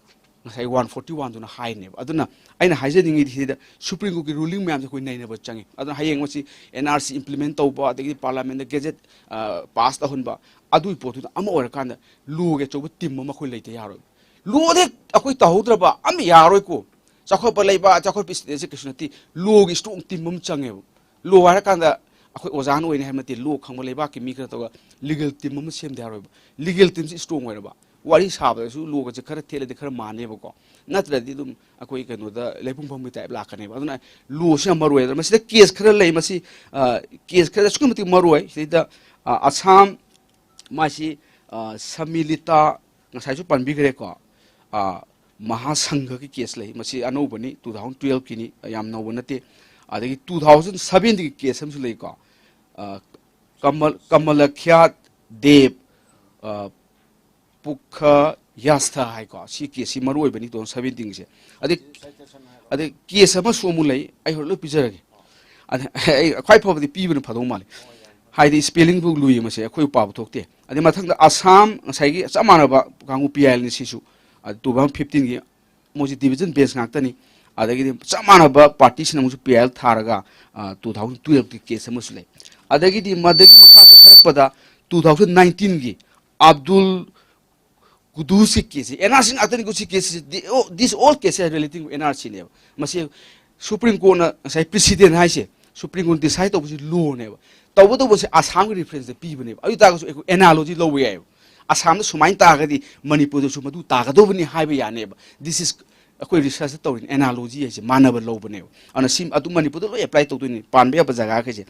ꯉꯁꯥꯏ ꯋꯥꯟ ꯐꯣꯔꯇꯤ ꯋꯥꯟꯗꯨꯅ ꯍꯥꯏꯔꯤꯅꯦꯕ꯫ ꯑꯗꯨꯅ ꯑꯩꯅ ꯍꯥꯏꯖꯅꯤꯡꯉꯤꯗꯤ ꯁꯤꯗ ꯁꯨꯄ꯭ꯔꯤꯝ ꯀꯣꯔꯠꯀꯤ ꯔꯨꯂꯤꯡ ꯃꯌꯥꯝꯁꯦ ꯑꯩꯈꯣꯏ ꯅꯩꯅꯕ ꯆꯪꯉꯤ꯫ ꯑꯗꯨꯅ ꯍꯌꯦꯡ ꯃꯁꯤ ꯑꯦꯟ ꯑꯥꯔ ꯁꯤ ꯏꯝꯄ꯭ꯂꯤꯃꯦꯟ ꯇꯧꯕ, ꯑꯗꯒꯤꯗꯤ ꯄꯥꯔꯂꯥꯃꯦꯟꯗ ꯒꯦꯖꯦꯠ ꯄꯥꯁ ꯇꯧꯍꯟꯕ, ꯑꯗꯨꯒꯤ ꯄꯣꯠꯇꯨꯗ ꯑꯃ ꯑꯣꯏꯔꯀꯥꯟꯗ ꯂꯣꯒꯤ ꯑꯆꯧꯕ ꯇꯤꯝ ꯑꯃ ꯑꯩꯈꯣꯏ ꯂꯩꯇ ꯌꯥꯔꯣꯏ꯫ ꯂꯣꯗ ꯑꯩꯈꯣꯏ ꯇꯧꯍꯧꯗ꯭ꯔꯕ ꯑꯃ ꯌꯥꯔꯣꯏꯀꯣ꯫ ꯆꯥꯎꯈꯠꯄ ꯂꯩꯕꯥꯛ, ꯆꯥꯎꯈꯠꯄ ꯁ꯭ꯇꯦꯠꯁꯦ ꯀꯩꯁꯨ ꯅꯠꯇꯦ, ꯂꯣꯒꯤ ꯏꯁꯇ꯭ꯔꯣꯡ ꯇꯤꯝ ꯑꯃ ꯆꯪꯉꯦꯕ꯫ ꯂꯣ ꯍꯥꯏꯔꯀꯥꯟꯗ ꯑꯩꯈꯣꯏ ꯑꯣꯖꯥꯅ ꯑꯣꯏꯅꯤ ꯍꯥꯏꯕ ꯅꯠꯇꯦ, ꯂꯣ ꯈꯪꯕ ꯂꯩꯕꯥꯛꯀꯤ ꯃꯤ ꯈꯔ ꯇꯧꯔꯒ ꯂꯤꯒꯦꯜ ꯇꯤꯝ ꯑꯃ ꯁꯦꯝꯗ ꯌꯥꯔꯣꯏꯕ꯫ ꯂꯤꯒꯦꯜ ꯇꯤꯝꯁꯤ ꯏꯁꯇ꯭ꯔꯣꯡ ꯑꯣꯏꯔꯕ, ꯋꯥꯔꯤ ꯁꯥꯕꯗꯁꯨ ꯂꯣꯒꯁꯦ ꯈꯔ ꯊꯦꯠꯂꯗꯤ ꯈꯔ ꯃꯥꯟꯅꯦꯕꯀꯣ, ꯅꯠꯇ꯭ꯔꯗꯤ ꯑꯗꯨꯝ ꯑꯩꯈꯣꯏ ꯀꯩꯅꯣꯗ ꯂꯩꯄꯨꯡ ꯐꯝꯕꯒꯤ ꯇꯥꯏꯞ ꯂꯥꯛꯀꯅꯦꯕ꯫ ꯑꯗꯨꯅ ꯂꯣꯁꯤ ꯌꯥꯝ ꯃꯔꯨ ꯑꯣꯏ꯫ ꯑꯗꯨꯅ ꯃꯁꯤꯗ ꯀꯦꯁ ꯈꯔ ꯂꯩ, ꯃꯁꯤ, ꯑ, ꯀꯦꯁ ꯈꯔ ꯑꯁꯨꯛꯀꯤ ꯃꯇꯤꯛ ꯃꯔꯨ ꯑꯣꯏ꯫ ꯁꯤꯗꯩꯗ, ꯑ, ꯑꯁꯥꯝ, ꯃꯥꯁꯤ, ꯑ, ꯁꯃꯤꯂꯤꯇꯥ, ꯉꯁꯥꯏꯁꯨ ꯄꯟꯕꯤꯈ꯭ꯔꯦꯀꯣ, ꯑ, ꯃꯍꯥꯁꯪꯘꯒꯤ ꯀꯦꯁ ꯂꯩ, ꯃꯁꯤ ꯑꯅꯧꯕꯅꯤ, ꯇꯨ ꯊꯥꯎꯖꯟ ꯇꯨꯌꯦꯜꯐꯀꯤꯅꯤ, ꯌꯥꯝ ꯅꯧꯕ ꯅꯠꯇꯦ꯫ ꯑꯗꯒꯤ ꯇꯨ ꯊꯥꯎꯖꯟ ꯁꯚꯦꯟꯗꯒꯤ ꯀꯦꯁ ꯑꯃꯁꯨ ꯂꯩꯀꯣ, ꯑ, ꯀꯃꯜ-, ꯀꯃꯂꯈ꯭ꯌꯥ ꯗꯦꯕ, ꯑ, ꯄꯨꯈꯌꯥꯁꯊ ꯍꯥꯏꯀꯣ, ꯁꯤ ꯀꯦꯁꯁꯤ ꯃꯔꯨ ꯑꯣꯏꯕꯅꯤ ꯇꯨ ꯊꯥꯎꯖꯟ ꯁꯚꯦꯟꯇꯤꯟꯒꯤꯁꯦ꯫ ꯑꯗꯩ, ꯑꯗꯩ ꯀꯦꯁ ꯑꯃꯁꯨ ꯑꯃꯨꯛ ꯂꯩ, ꯑꯩ ꯍꯣꯔꯦꯟ ꯂꯣꯏ ꯄꯤꯖꯔꯒꯦ꯫ ꯑꯗ ꯑꯩ ꯈ꯭ꯋꯥꯏ ꯐꯕꯗꯤ ꯄꯤꯕꯅ ꯐꯗꯧ ꯃꯥꯜꯂꯤ꯫ ꯍꯥꯏꯗꯤ ꯏꯁꯄꯦꯂꯤꯡꯕꯨ ꯂꯨꯏ ꯃꯁꯦ, ꯑꯩꯈꯣꯏ ꯄꯥꯕ ꯊꯣꯛꯇꯦ꯫ ꯑꯗꯩ ꯃꯊꯪꯗ ꯑꯁꯥꯝ, ꯉꯁꯥꯏꯒꯤ ꯆꯞ ꯃꯥꯟꯅꯕ ꯀꯥꯡꯕꯨ ꯄꯤ ꯑꯥꯏ ꯑꯦꯜꯅꯤ ꯁꯤꯁꯨ, ꯑ, ꯇꯨ ꯊꯥꯎꯖꯟ ꯐꯤꯐꯇꯤꯟꯒꯤ ꯃꯣꯏꯁꯤ ꯗꯤꯕꯤꯖꯟ ꯕꯦꯟꯁ ꯉꯥꯛꯇꯅꯤ꯫ ꯑꯗꯒꯤꯗꯤ ꯆꯞ ꯃꯥꯟꯅꯕ ꯄꯥꯔꯇꯤꯁꯤꯅ ꯑꯃꯨꯛꯁꯨ ꯄꯤ ꯑꯥꯏ ꯑꯦꯜ ꯊꯥꯔꯒ, ꯑ, ꯇꯨ ꯊꯥꯎꯖꯟ ꯇꯨꯌꯦꯜꯐꯀꯤ ꯀꯦꯁ ꯑꯃꯁꯨ ꯂꯩ꯫ ꯑꯗꯒꯤꯗꯤ ꯃꯗꯒꯤ ꯃꯈꯥ ꯆꯠꯊꯔꯛꯄꯗ ꯇꯨ ꯊꯥꯎꯖꯟ ꯅꯥꯏꯟꯇꯤꯟꯒꯤ ꯑꯕꯗꯨꯜ ꯀꯨꯗꯨꯁꯤ ꯀꯦꯁꯁꯤ, ꯑꯦꯟ ꯑꯥꯔ ꯁꯤ ꯉꯥꯛꯇꯅꯤꯀꯣ꯫ ꯁꯤ ꯀꯦꯁꯁꯤ, ꯗꯤ-, ꯑꯣ, this all cases are relating to N R ꯁꯤꯅꯦꯕ꯫ ꯃꯁꯤ ꯁꯨꯄ꯭ꯔꯤꯝ ꯀꯣꯔꯠꯅ ꯉꯁꯥꯏ ꯄ꯭ꯔꯤꯁꯤꯗꯦꯟ ꯍꯥꯏꯁꯦ, ꯁꯨꯄ꯭ꯔꯤꯝ ꯀꯣꯔꯠꯅ ꯗꯤꯁꯥꯏꯠ ꯇꯧꯕꯁꯤ ꯂꯣꯅꯦꯕ꯫ ꯇꯧꯕꯇꯕꯨ ꯁꯤ ꯑꯁꯥꯝꯒꯤ ꯔꯤꯐꯔꯦꯟꯁꯇ ꯄꯤꯕꯅꯦꯕ꯫ ꯑꯗꯨ ꯑꯣꯏ ꯇꯥꯔꯒꯁꯨ ꯑꯩꯈꯣꯏ ꯑꯦꯅꯥꯂꯣꯖꯤ ꯂꯧꯕ ꯌꯥꯏꯑꯕ꯫ ꯑꯁꯥꯝꯗ ꯁꯨꯃꯥꯏꯅ ꯇꯥꯔꯒꯗꯤ ꯃꯅꯤꯄꯨꯔꯗꯁꯨ ꯃꯗꯨ ꯇꯥꯒꯗꯧꯕꯅꯤ ꯍꯥꯏꯕ ꯌꯥꯅꯦꯕ꯫ This is ꯑꯩꯈꯣꯏ ꯔꯤꯁꯔꯁ ꯇꯧꯔꯤꯅꯤ, ꯑꯦꯅꯥꯂꯣꯖꯤ ꯍꯥꯏꯁꯦ ꯃꯥꯟꯅꯕ ꯂꯧꯕꯅꯦꯕ꯫ ꯑꯗꯨꯅ ꯁꯤ ꯑꯗꯨꯝ ꯃꯅꯤꯄꯨꯔꯗ ꯂꯣꯏ ꯑꯦꯄ꯭ꯂꯥꯏ ꯇꯧꯗꯣꯏꯅꯤ, ꯄꯥꯟꯕ ꯌꯥꯕ ꯖꯒꯥꯈꯩꯁꯦ꯫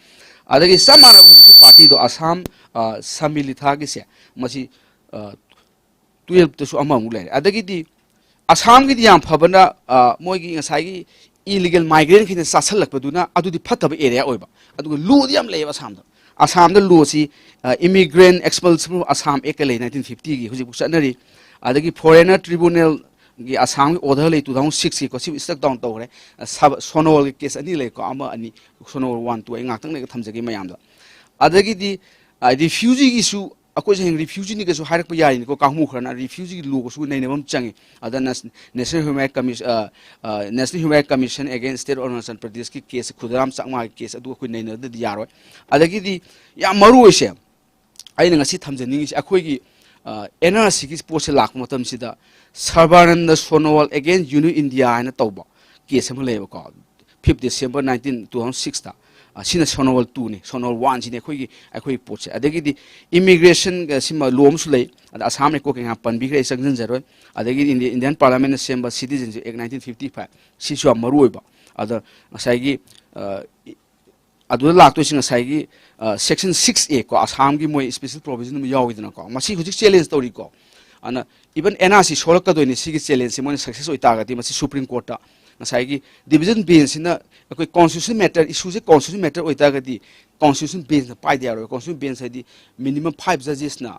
ꯑꯗꯒꯤ ꯆꯞ ꯃꯥꯟꯅꯕ ꯍꯧꯖꯤꯛꯀꯤ ꯄꯥꯔꯇꯤꯗꯣ, ꯑꯁꯥꯝ, ꯑ, ꯁꯃꯤꯂꯤꯊꯥꯒꯤꯁꯦ, ꯃꯁꯤ, ꯑ, ꯇꯨꯌꯦꯜꯞꯇꯁꯨ ꯑꯃꯃꯨꯛ ꯂꯩꯔꯦ꯫ ꯑꯗꯒꯤꯗꯤ ꯑꯁꯥꯝꯒꯤꯗꯤ ꯌꯥꯝ ꯐꯕꯅ, ꯑ, ꯃꯣꯏꯒꯤ ꯉꯁꯥꯏꯒꯤ ꯏꯂꯤꯒꯦꯜ ꯃꯥꯏꯒ꯭ꯔꯦꯟꯈꯩꯅ ꯆꯥꯁꯜꯂꯛꯄꯗꯨꯅ ꯑꯗꯨꯗꯤ ꯐꯠꯇꯕ ꯑꯦꯔꯤꯌꯥ ꯑꯣꯏꯕ꯫ ꯑꯗꯨꯒ ꯂꯣꯗꯤ ꯌꯥꯝ ꯂꯩꯌꯦꯕ ꯑꯁꯥꯝꯗ꯫ ꯑꯁꯥꯝꯗ ꯂꯣꯁꯤ, ꯑ, Immigrant Expulsion Assam Act ꯀ ꯂꯩ, ꯅꯥꯏꯟꯇꯤꯟ ꯐꯤꯐꯇꯤꯒꯤ, ꯍꯧꯖꯤꯛꯐꯥꯎ ꯆꯠꯅꯔꯤ꯫ ꯑꯗꯒꯤ Foreigner Tribunal ꯒꯤ ꯑꯁꯥꯝꯒꯤ ꯑꯣꯔꯗꯔ ꯂꯩ, ꯇꯨ ꯊꯥꯎꯖꯟ ꯁꯤꯛꯁꯀꯤꯀꯣ, ꯁꯤ ꯁ꯭ꯇꯛ ꯗꯥꯎꯟ ꯇꯧꯈ꯭ꯔꯦ꯫ ꯑ, ꯁꯕ-, ꯁꯣꯅꯣꯋꯥꯜꯒꯤ ꯀꯦꯁ ꯑꯅꯤ ꯂꯩꯀꯣ, ꯑꯃ, ꯑꯅꯤ, ꯁꯣꯅꯣꯋꯥꯜ ꯋꯥꯟ, ꯇꯨ, ꯑꯩ ꯉꯥꯛꯇꯪ ꯂꯩꯒ ꯊꯝꯖꯒꯦ ꯃꯌꯥꯝꯗ꯫ ꯑꯗꯒꯤꯗꯤ, ꯑ, ꯔꯤꯐ꯭ꯌꯨꯖꯤꯒꯤꯁꯨ ꯑꯩꯈꯣꯏꯁꯦ ꯍꯌꯦꯡ ꯔꯤꯐ꯭ꯌꯨꯖꯤꯅꯤꯒꯁꯨ ꯍꯥꯏꯔꯛꯄ ꯌꯥꯔꯤꯅꯤꯀꯣ, ꯀꯥꯡꯕꯨ ꯈꯔꯅ ꯔꯤꯐ꯭ꯌꯨꯖꯤꯒꯤ ꯂꯣꯒꯁꯨ ꯅꯩꯅꯕ ꯑꯃ ꯆꯪꯉꯤ꯫ ꯑꯗ S-, National Human Rights Commis-, ꯑ, ꯑ, National Human Rights Commission against State Arunachal Pradesh ꯀꯤ ꯀꯦꯁ, ꯈꯨꯗꯔꯥꯝ ꯆꯥꯛꯃꯥꯒꯤ ꯀꯦꯁ ꯑꯗꯨ ꯑꯩꯈꯣꯏ ꯅꯩꯅꯗ꯭ꯔꯗꯤ ꯌꯥꯔꯣꯏ꯫ ꯑꯗꯒꯤꯗꯤ ꯌꯥꯝ ꯃꯔꯨ ꯑꯣꯏꯁꯦ, ꯑꯩꯅ ꯉꯁꯤ ꯊꯝꯖꯅꯤꯡꯉꯤꯁꯦ, ꯑꯩꯈꯣꯏꯒꯤ, ꯑ, ꯑꯦꯟ ꯑꯥꯔ ꯁꯤꯒꯤ ꯄꯣꯠꯁꯦ ꯂꯥꯛꯄ ꯃꯇꯝꯁꯤꯗ, ꯁꯔꯕꯥꯅꯟꯗ ꯁꯣꯅꯣꯋꯥꯜ against Union India ꯍꯥꯏꯅ ꯇꯧꯕ ꯀꯦꯁ ꯑꯃ ꯂꯩꯌꯦꯕꯀꯣ, fifth December nineteen, two thousand six. ꯑ, ꯁꯤꯅ ꯁꯣꯅꯣꯋꯥꯜ ꯇꯨꯅꯤ, ꯁꯣꯅꯣꯋꯥꯜ ꯋꯥꯟꯁꯤꯅꯤ ꯑꯩꯈꯣꯏꯒꯤ, ꯑꯩꯈꯣꯏꯒꯤ ꯄꯣꯠꯁꯦ꯫ ꯑꯗꯒꯤꯗꯤ ꯏꯃꯤꯒ꯭ꯔꯦꯁꯟ, ꯑ, ꯁꯤꯃ ꯂꯣ ꯑꯃꯁꯨ ꯂꯩ, ꯑꯗ ꯑꯁꯥꯝ ꯑꯦꯀꯣꯔꯗꯀꯤ ꯉꯥꯏꯍꯥꯛ ꯄꯟꯕꯤꯈ꯭ꯔꯦ, ꯑꯩ ꯆꯪꯁꯤꯟꯖꯔꯣꯏ꯫ ꯑꯗꯒꯤꯗꯤ ꯏꯟꯗꯤ-, ꯏꯟꯗꯤꯌꯥꯟ ꯄꯥꯔꯂꯥꯃꯦꯟꯅ ꯁꯦꯝꯕ ꯁꯤꯇꯤꯖꯦꯟꯁꯤꯞ ꯑꯦꯛ ꯅꯥꯏꯟꯇꯤꯟ ꯐꯤꯐꯇꯤ ꯐꯥꯏꯚ, ꯁꯤꯁꯨ ꯌꯥꯝ ꯃꯔꯨ ꯑꯣꯏꯕ꯫ ꯑꯗ ꯉꯁꯥꯏꯒꯤ, ꯑ, ꯑꯗꯨꯗ ꯂꯥꯛꯇꯣꯏꯁꯤ ꯉꯁꯥꯏꯒꯤ, ꯑ, ꯁꯦꯛꯁꯟ ꯁꯤꯛꯁ ꯑꯦ ꯀꯣ, ꯑꯁꯥꯝꯒꯤ ꯃꯣꯏ ꯁ꯭ꯄꯦꯁꯦꯜ ꯄ꯭ꯔꯣꯚꯤꯖꯟ ꯑꯃ ꯌꯥꯎꯋꯤꯗꯅꯀꯣ, ꯃꯁꯤ ꯍꯧꯖꯤꯛ ꯆꯦꯂꯦꯟꯖ ꯇꯧꯔꯤꯀꯣ꯫ ꯑꯗꯨꯅ ꯏꯚꯟ ꯑꯦꯟ ꯑꯥꯔ ꯁꯤ ꯁꯣꯜꯂꯛꯀꯗꯣꯏꯅꯤ, ꯁꯤꯒꯤ ꯆꯦꯂꯦꯟꯖꯁꯤ ꯃꯣꯏꯅ ꯁꯛꯁꯦꯁ ꯑꯣꯏꯇꯥꯔꯒꯗꯤ ꯃꯁꯤ ꯁꯨꯄ꯭ꯔꯤꯝ ꯀꯣꯔꯠꯇ ꯉꯁꯥꯏꯒꯤ ꯗꯤꯚꯤꯖꯟ ꯕꯦꯟꯁꯁꯤꯅ ꯑꯩꯈꯣꯏ ꯀꯣꯟꯁꯇꯤꯇ꯭ꯌꯨꯁꯟ ꯃꯦꯇꯔ, ꯏꯁꯨꯁꯦ ꯀꯣꯟꯁꯇꯤꯇ꯭ꯌꯨꯁꯟ ꯃꯦꯇꯔ ꯑꯣꯏꯇꯥꯔꯒꯗꯤ ꯀꯣꯟꯁꯇꯤꯇ꯭ꯌꯨꯁꯟ ꯕꯦꯟꯁꯅ ꯄꯥꯏꯗ ꯌꯥꯔꯣꯏ꯫ ꯀꯣꯟꯁꯇꯤꯇ꯭ꯌꯨꯁꯟ ꯕꯦꯟꯁ ꯍꯥꯏꯗꯤ ꯃꯤꯅꯤꯃꯝ ꯐꯥꯏꯚ ꯖꯖꯦꯁꯅ,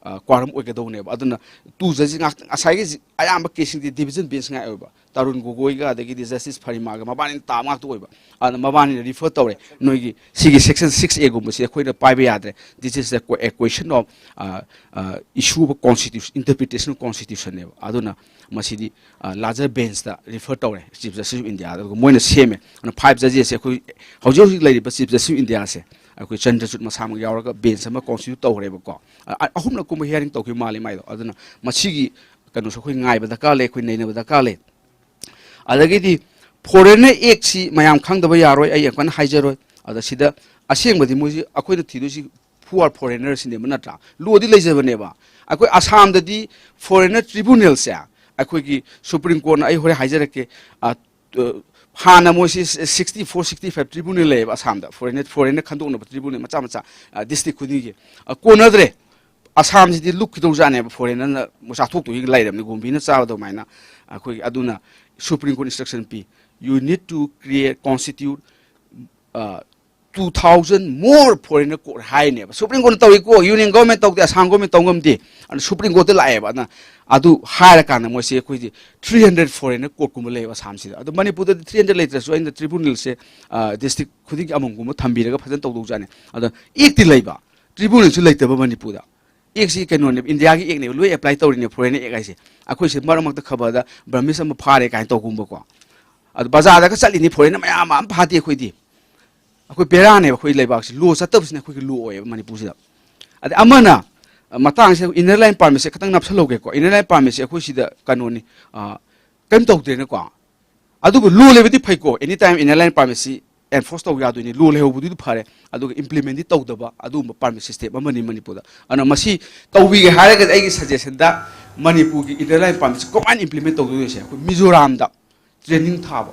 ꯑ, ꯀ꯭ꯋꯥꯔꯝ ꯑꯣꯏꯒꯗꯧꯕꯅꯦꯕ꯫ ꯑꯗꯨꯅ ꯇꯨ ꯖꯖꯦꯁ ꯉꯥꯛꯇ, ꯉꯁꯥꯏꯒꯤ ꯑꯌꯥꯝꯕ ꯀꯦꯁꯁꯤꯡꯗꯤ ꯗꯤꯚꯤꯖꯟ ꯕꯦꯟꯁ ꯉꯥꯛ ꯑꯣꯏꯕ꯫ ꯇꯔꯨꯟ ꯒꯣꯒꯣꯏꯒ ꯑꯗꯒꯤꯗꯤ ꯖꯁꯇꯤꯁ ꯐꯔꯤꯃꯥꯒ ꯃꯕꯥꯅꯤꯅ ꯇꯥꯕ ꯉꯥꯛꯇ ꯑꯣꯏꯕ꯫ ꯑꯗꯨꯅ ꯃꯕꯥꯅꯤꯅ ꯔꯤꯐꯔ ꯇꯧꯔꯦ, "ꯅꯣꯏꯒꯤ ꯁꯤꯒꯤ ꯁꯦꯛꯁꯟ ꯁꯤꯛꯁ ꯑꯦꯒꯨꯝꯕꯁꯤ ꯑꯩꯈꯣꯏꯅ ꯄꯥꯏꯕ ꯌꯥꯗ꯭ꯔꯦ, this is a que-, a question of, ꯑ, ꯑ, issue of constitution, interpretation of constitution ꯅꯦꯕ꯫ ꯑꯗꯨꯅ ꯃꯁꯤꯗꯤ, ꯑ, ꯂꯥꯔꯖꯔ ꯕꯦꯟꯁꯇ ꯔꯤꯐꯔ ꯇꯧꯔꯦ, ꯆꯤꯐ ꯖꯁꯇꯤꯁ ꯑꯣꯐ ꯏꯟꯗꯤꯌꯥꯗ꯫ ꯑꯗꯨꯒ ꯃꯣꯏꯅ ꯁꯦꯝꯃꯦ꯫ ꯑꯗꯨꯅ ꯐꯥꯏꯚ ꯖꯖꯦꯁꯁꯦ ꯑꯩꯈꯣꯏ ꯍꯧꯖꯤꯛ ꯍꯧꯖꯤꯛ ꯂꯩꯔꯤꯕ ꯆꯤꯐ ꯖꯁꯇꯤꯁ ꯑꯣꯐ ꯏꯟꯗꯤꯌꯥꯁꯦ ꯑꯩꯈꯣꯏ ꯆꯟꯗ꯭ꯔꯆꯨꯗ ꯃꯁꯥꯃꯛ ꯌꯥꯎꯔꯒ ꯕꯦꯟꯁ ꯑꯃ ꯀꯣꯟꯁꯇꯤꯇ꯭ꯌꯨꯠ ꯇꯧꯈ꯭ꯔꯦꯕꯀꯣ꯫ ꯑ-, ꯑ-, ꯑꯍꯨꯝꯂꯛ ꯀꯨꯝꯕ ꯍꯤꯌꯥꯔꯤꯡ ꯇꯧꯈꯤꯕ ꯃꯥꯜꯂꯤ ꯃꯥꯏꯗꯣ꯫ ꯑꯗꯨꯅ ꯃꯁꯤꯒꯤ ꯀꯩꯅꯣꯁꯨ ꯑꯩꯈꯣꯏ ꯉꯥꯏꯕ ꯗꯔꯀꯥꯔ ꯂꯩ, ꯑꯩꯈꯣꯏ ꯅꯩꯅꯕ ꯗꯔꯀꯥꯔ ꯂꯩ꯫ ꯑꯗꯒꯤꯗꯤ ꯐꯣꯔꯦꯟꯅꯔ ꯑꯦꯛꯁꯤ ꯃꯌꯥꯝ ꯈꯪꯗꯕ ꯌꯥꯔꯣꯏ, ꯑꯩ ꯌꯥꯝ ꯀꯟꯅ ꯍꯥꯏꯖꯔꯣꯏ꯫ ꯑꯗ ꯁꯤꯗ ꯑꯁꯦꯡꯕꯗꯤ ꯃꯣꯏꯁꯤ ꯑꯩꯈꯣꯏꯅ ꯊꯤꯗꯣꯏꯁꯤ who are foreigners ꯁꯤꯅꯦꯕ, ꯅꯠꯇ꯭ꯔꯥ? ꯂꯣꯗꯤ ꯂꯩꯖꯕꯅꯦꯕ꯫ ꯑꯩꯈꯣꯏ ꯑꯁꯥꯝꯗꯗꯤ ꯐꯣꯔꯦꯟꯅꯔ ꯇ꯭ꯔꯤꯕꯨꯅꯦꯜꯁꯦ ꯑꯩꯈꯣꯏꯒꯤ ꯁꯨꯄ꯭ꯔꯤꯝ ꯀꯣꯔꯠꯅ, ꯑꯩ ꯍꯣꯔꯦꯟ ꯍꯥꯏꯖꯔꯛꯀꯦ, ꯑ, ꯑ, ꯍꯥꯟꯅ ꯃꯣꯏꯁꯤ sixty four, sixty five tribunal ꯂꯩꯌꯦꯕ ꯑꯁꯥꯝꯗ, foreign, foreign ꯈꯟꯗꯣꯛꯅꯕ tribunal ꯃꯆꯥ ꯃꯆꯥ, district ꯈꯨꯗꯤꯡꯒꯤ꯫ ꯑ, ꯀꯣꯟꯅꯗ꯭ꯔꯦ꯫ ꯑꯁꯥꯝꯁꯤꯗꯤ ꯂꯨꯞꯈꯤꯗꯧꯖꯥꯠꯅꯦꯕ, foreignerꯅ ꯆꯥꯊꯣꯛꯇꯣꯏꯒꯤ ꯂꯩꯔꯕꯅꯤ, ꯒꯣꯝꯕꯤꯅ ꯆꯥꯕ ꯑꯗꯨꯃꯥꯏꯅ꯫ ꯑꯩꯈꯣꯏꯒꯤ ꯑꯗꯨꯅ supreme court instruction P, "You need to create, constitute, uh, two thousand more foreigner court" ꯍꯥꯏꯅꯦꯕ꯫ ꯁꯨꯄ꯭ꯔꯤꯝ ꯀꯣꯔꯠꯅ ꯇꯧꯏꯀꯣ, ꯌꯨꯅꯤꯌꯟ ꯒꯣꯔꯃꯦꯟ ꯇꯧꯗꯦ, ꯑꯁꯥꯝ ꯒꯣꯔꯃꯦꯟ ꯇꯧ ꯉꯝꯗꯦ꯫ ꯑꯗꯨꯅ ꯁꯨꯄ꯭ꯔꯤꯝ ꯀꯣꯔꯠꯇ ꯂꯥꯛꯑꯦꯕ꯫ ꯑꯗꯨꯅ ꯑꯗꯨ ꯍꯥꯏꯔꯀꯥꯟꯗ ꯃꯣꯏꯁꯦ ꯑꯩꯈꯣꯏꯗꯤ three hundred foreigner courtꯀꯨꯝꯕ ꯂꯩꯌꯦꯕ ꯑꯁꯥꯝꯁꯤꯗ꯫ ꯑꯗꯣ ꯃꯅꯤꯄꯨꯔꯗꯗꯤ three hundred ꯂꯩꯇ꯭ꯔꯁꯨ ꯑꯩꯅ tribunalꯁꯦ, ꯑ, district ꯈꯨꯗꯤꯡꯒꯤ ꯑꯃꯃꯝꯒꯨꯝꯕ ꯊꯝꯕꯤꯔꯒ ꯐꯖꯅ ꯇꯧꯗꯧꯖꯥꯠꯅꯤ꯫ ꯑꯗꯣ ꯑꯦꯛꯇꯤ ꯂꯩꯕ, tribunalꯁꯨ ꯂꯩꯇꯕ ꯃꯅꯤꯄꯨꯔꯗ꯫ ꯑꯦꯛꯁꯤ ꯀꯩꯅꯣꯅꯦꯕ, ꯏꯟꯗꯤꯌꯥꯒꯤ ꯑꯦꯛꯅꯦꯕ, ꯂꯣꯏ apply ꯇꯧꯔꯤꯅꯦ foreigner act ꯍꯥꯏꯁꯦ꯫ ꯑꯩꯈꯣꯏꯁꯦ ꯃꯔꯛ ꯃꯔꯛꯇ ꯈꯕꯔꯗ Burmese ꯑꯃ ꯐꯥꯔꯦ ꯀꯥꯏꯅ ꯇꯧꯒꯨꯝꯕꯀꯣ꯫ ꯑꯗꯣ ꯕꯖꯥꯔꯗꯒ ꯆꯠꯂꯤꯅꯤ foreigner ꯃꯌꯥꯝ ꯑꯃ ꯐꯥꯗꯦ ꯑꯩꯈꯣꯏꯗꯤ꯫ ꯑꯩꯈꯣꯏ ꯕꯦꯔꯥꯅꯦꯕ ꯑꯩꯈꯣꯏ ꯂꯩꯕꯥꯛꯁꯤ꯫ Law ꯆꯠꯇꯕꯁꯤꯅ ꯑꯩꯈꯣꯏꯒꯤ law ꯑꯣꯏꯌꯦꯕ ꯃꯅꯤꯄꯨꯔꯁꯤꯗ꯫ ꯑꯗꯩ ꯑꯃꯅ, ꯑ, ꯃꯇꯥꯡꯁꯤꯗ inner line permitꯁꯦ ꯈꯤꯇꯪ ꯅꯞꯁꯜꯍꯧꯒꯦꯀꯣ꯫ Inner line permitꯁꯦ ꯑꯩꯈꯣꯏ ꯁꯤꯗ ꯀꯩꯅꯣꯅꯤ, ꯑ, ꯀꯔꯤꯝ ꯇꯧꯗ꯭ꯔꯦꯅꯀꯣ꯫ ꯑꯗꯨꯕꯨ law ꯂꯩꯕꯗꯤ ꯐꯩꯀꯣ, any time inner line permitꯁꯤ enforce ꯇꯧ ꯌꯥꯗꯣꯏꯅꯤ, law ꯂꯩꯍꯧꯕꯗꯨꯗꯤ ꯐꯔꯦ, ꯑꯗꯨꯒ implementꯗꯤ ꯇꯧꯗꯕ ꯑꯗꯨꯒꯨꯝꯕ permit system ꯑꯃꯅꯤ ꯃꯅꯤꯄꯨꯔꯗ꯫ ꯑꯗꯨꯅ ꯃꯁꯤ ꯇꯧꯕꯤꯒꯦ ꯍꯥꯏꯔꯒꯗꯤ ꯑꯩꯒꯤ suggestionꯗ ꯃꯅꯤꯄꯨꯔꯒꯤ inner line permitꯁꯤ ꯀꯃꯥꯏꯅ implement ꯇꯧꯗꯣꯏꯅꯣꯁꯦ ꯑꯩꯈꯣꯏ ꯃꯤꯖꯣꯔꯥꯝꯗ training ꯊꯥꯕ,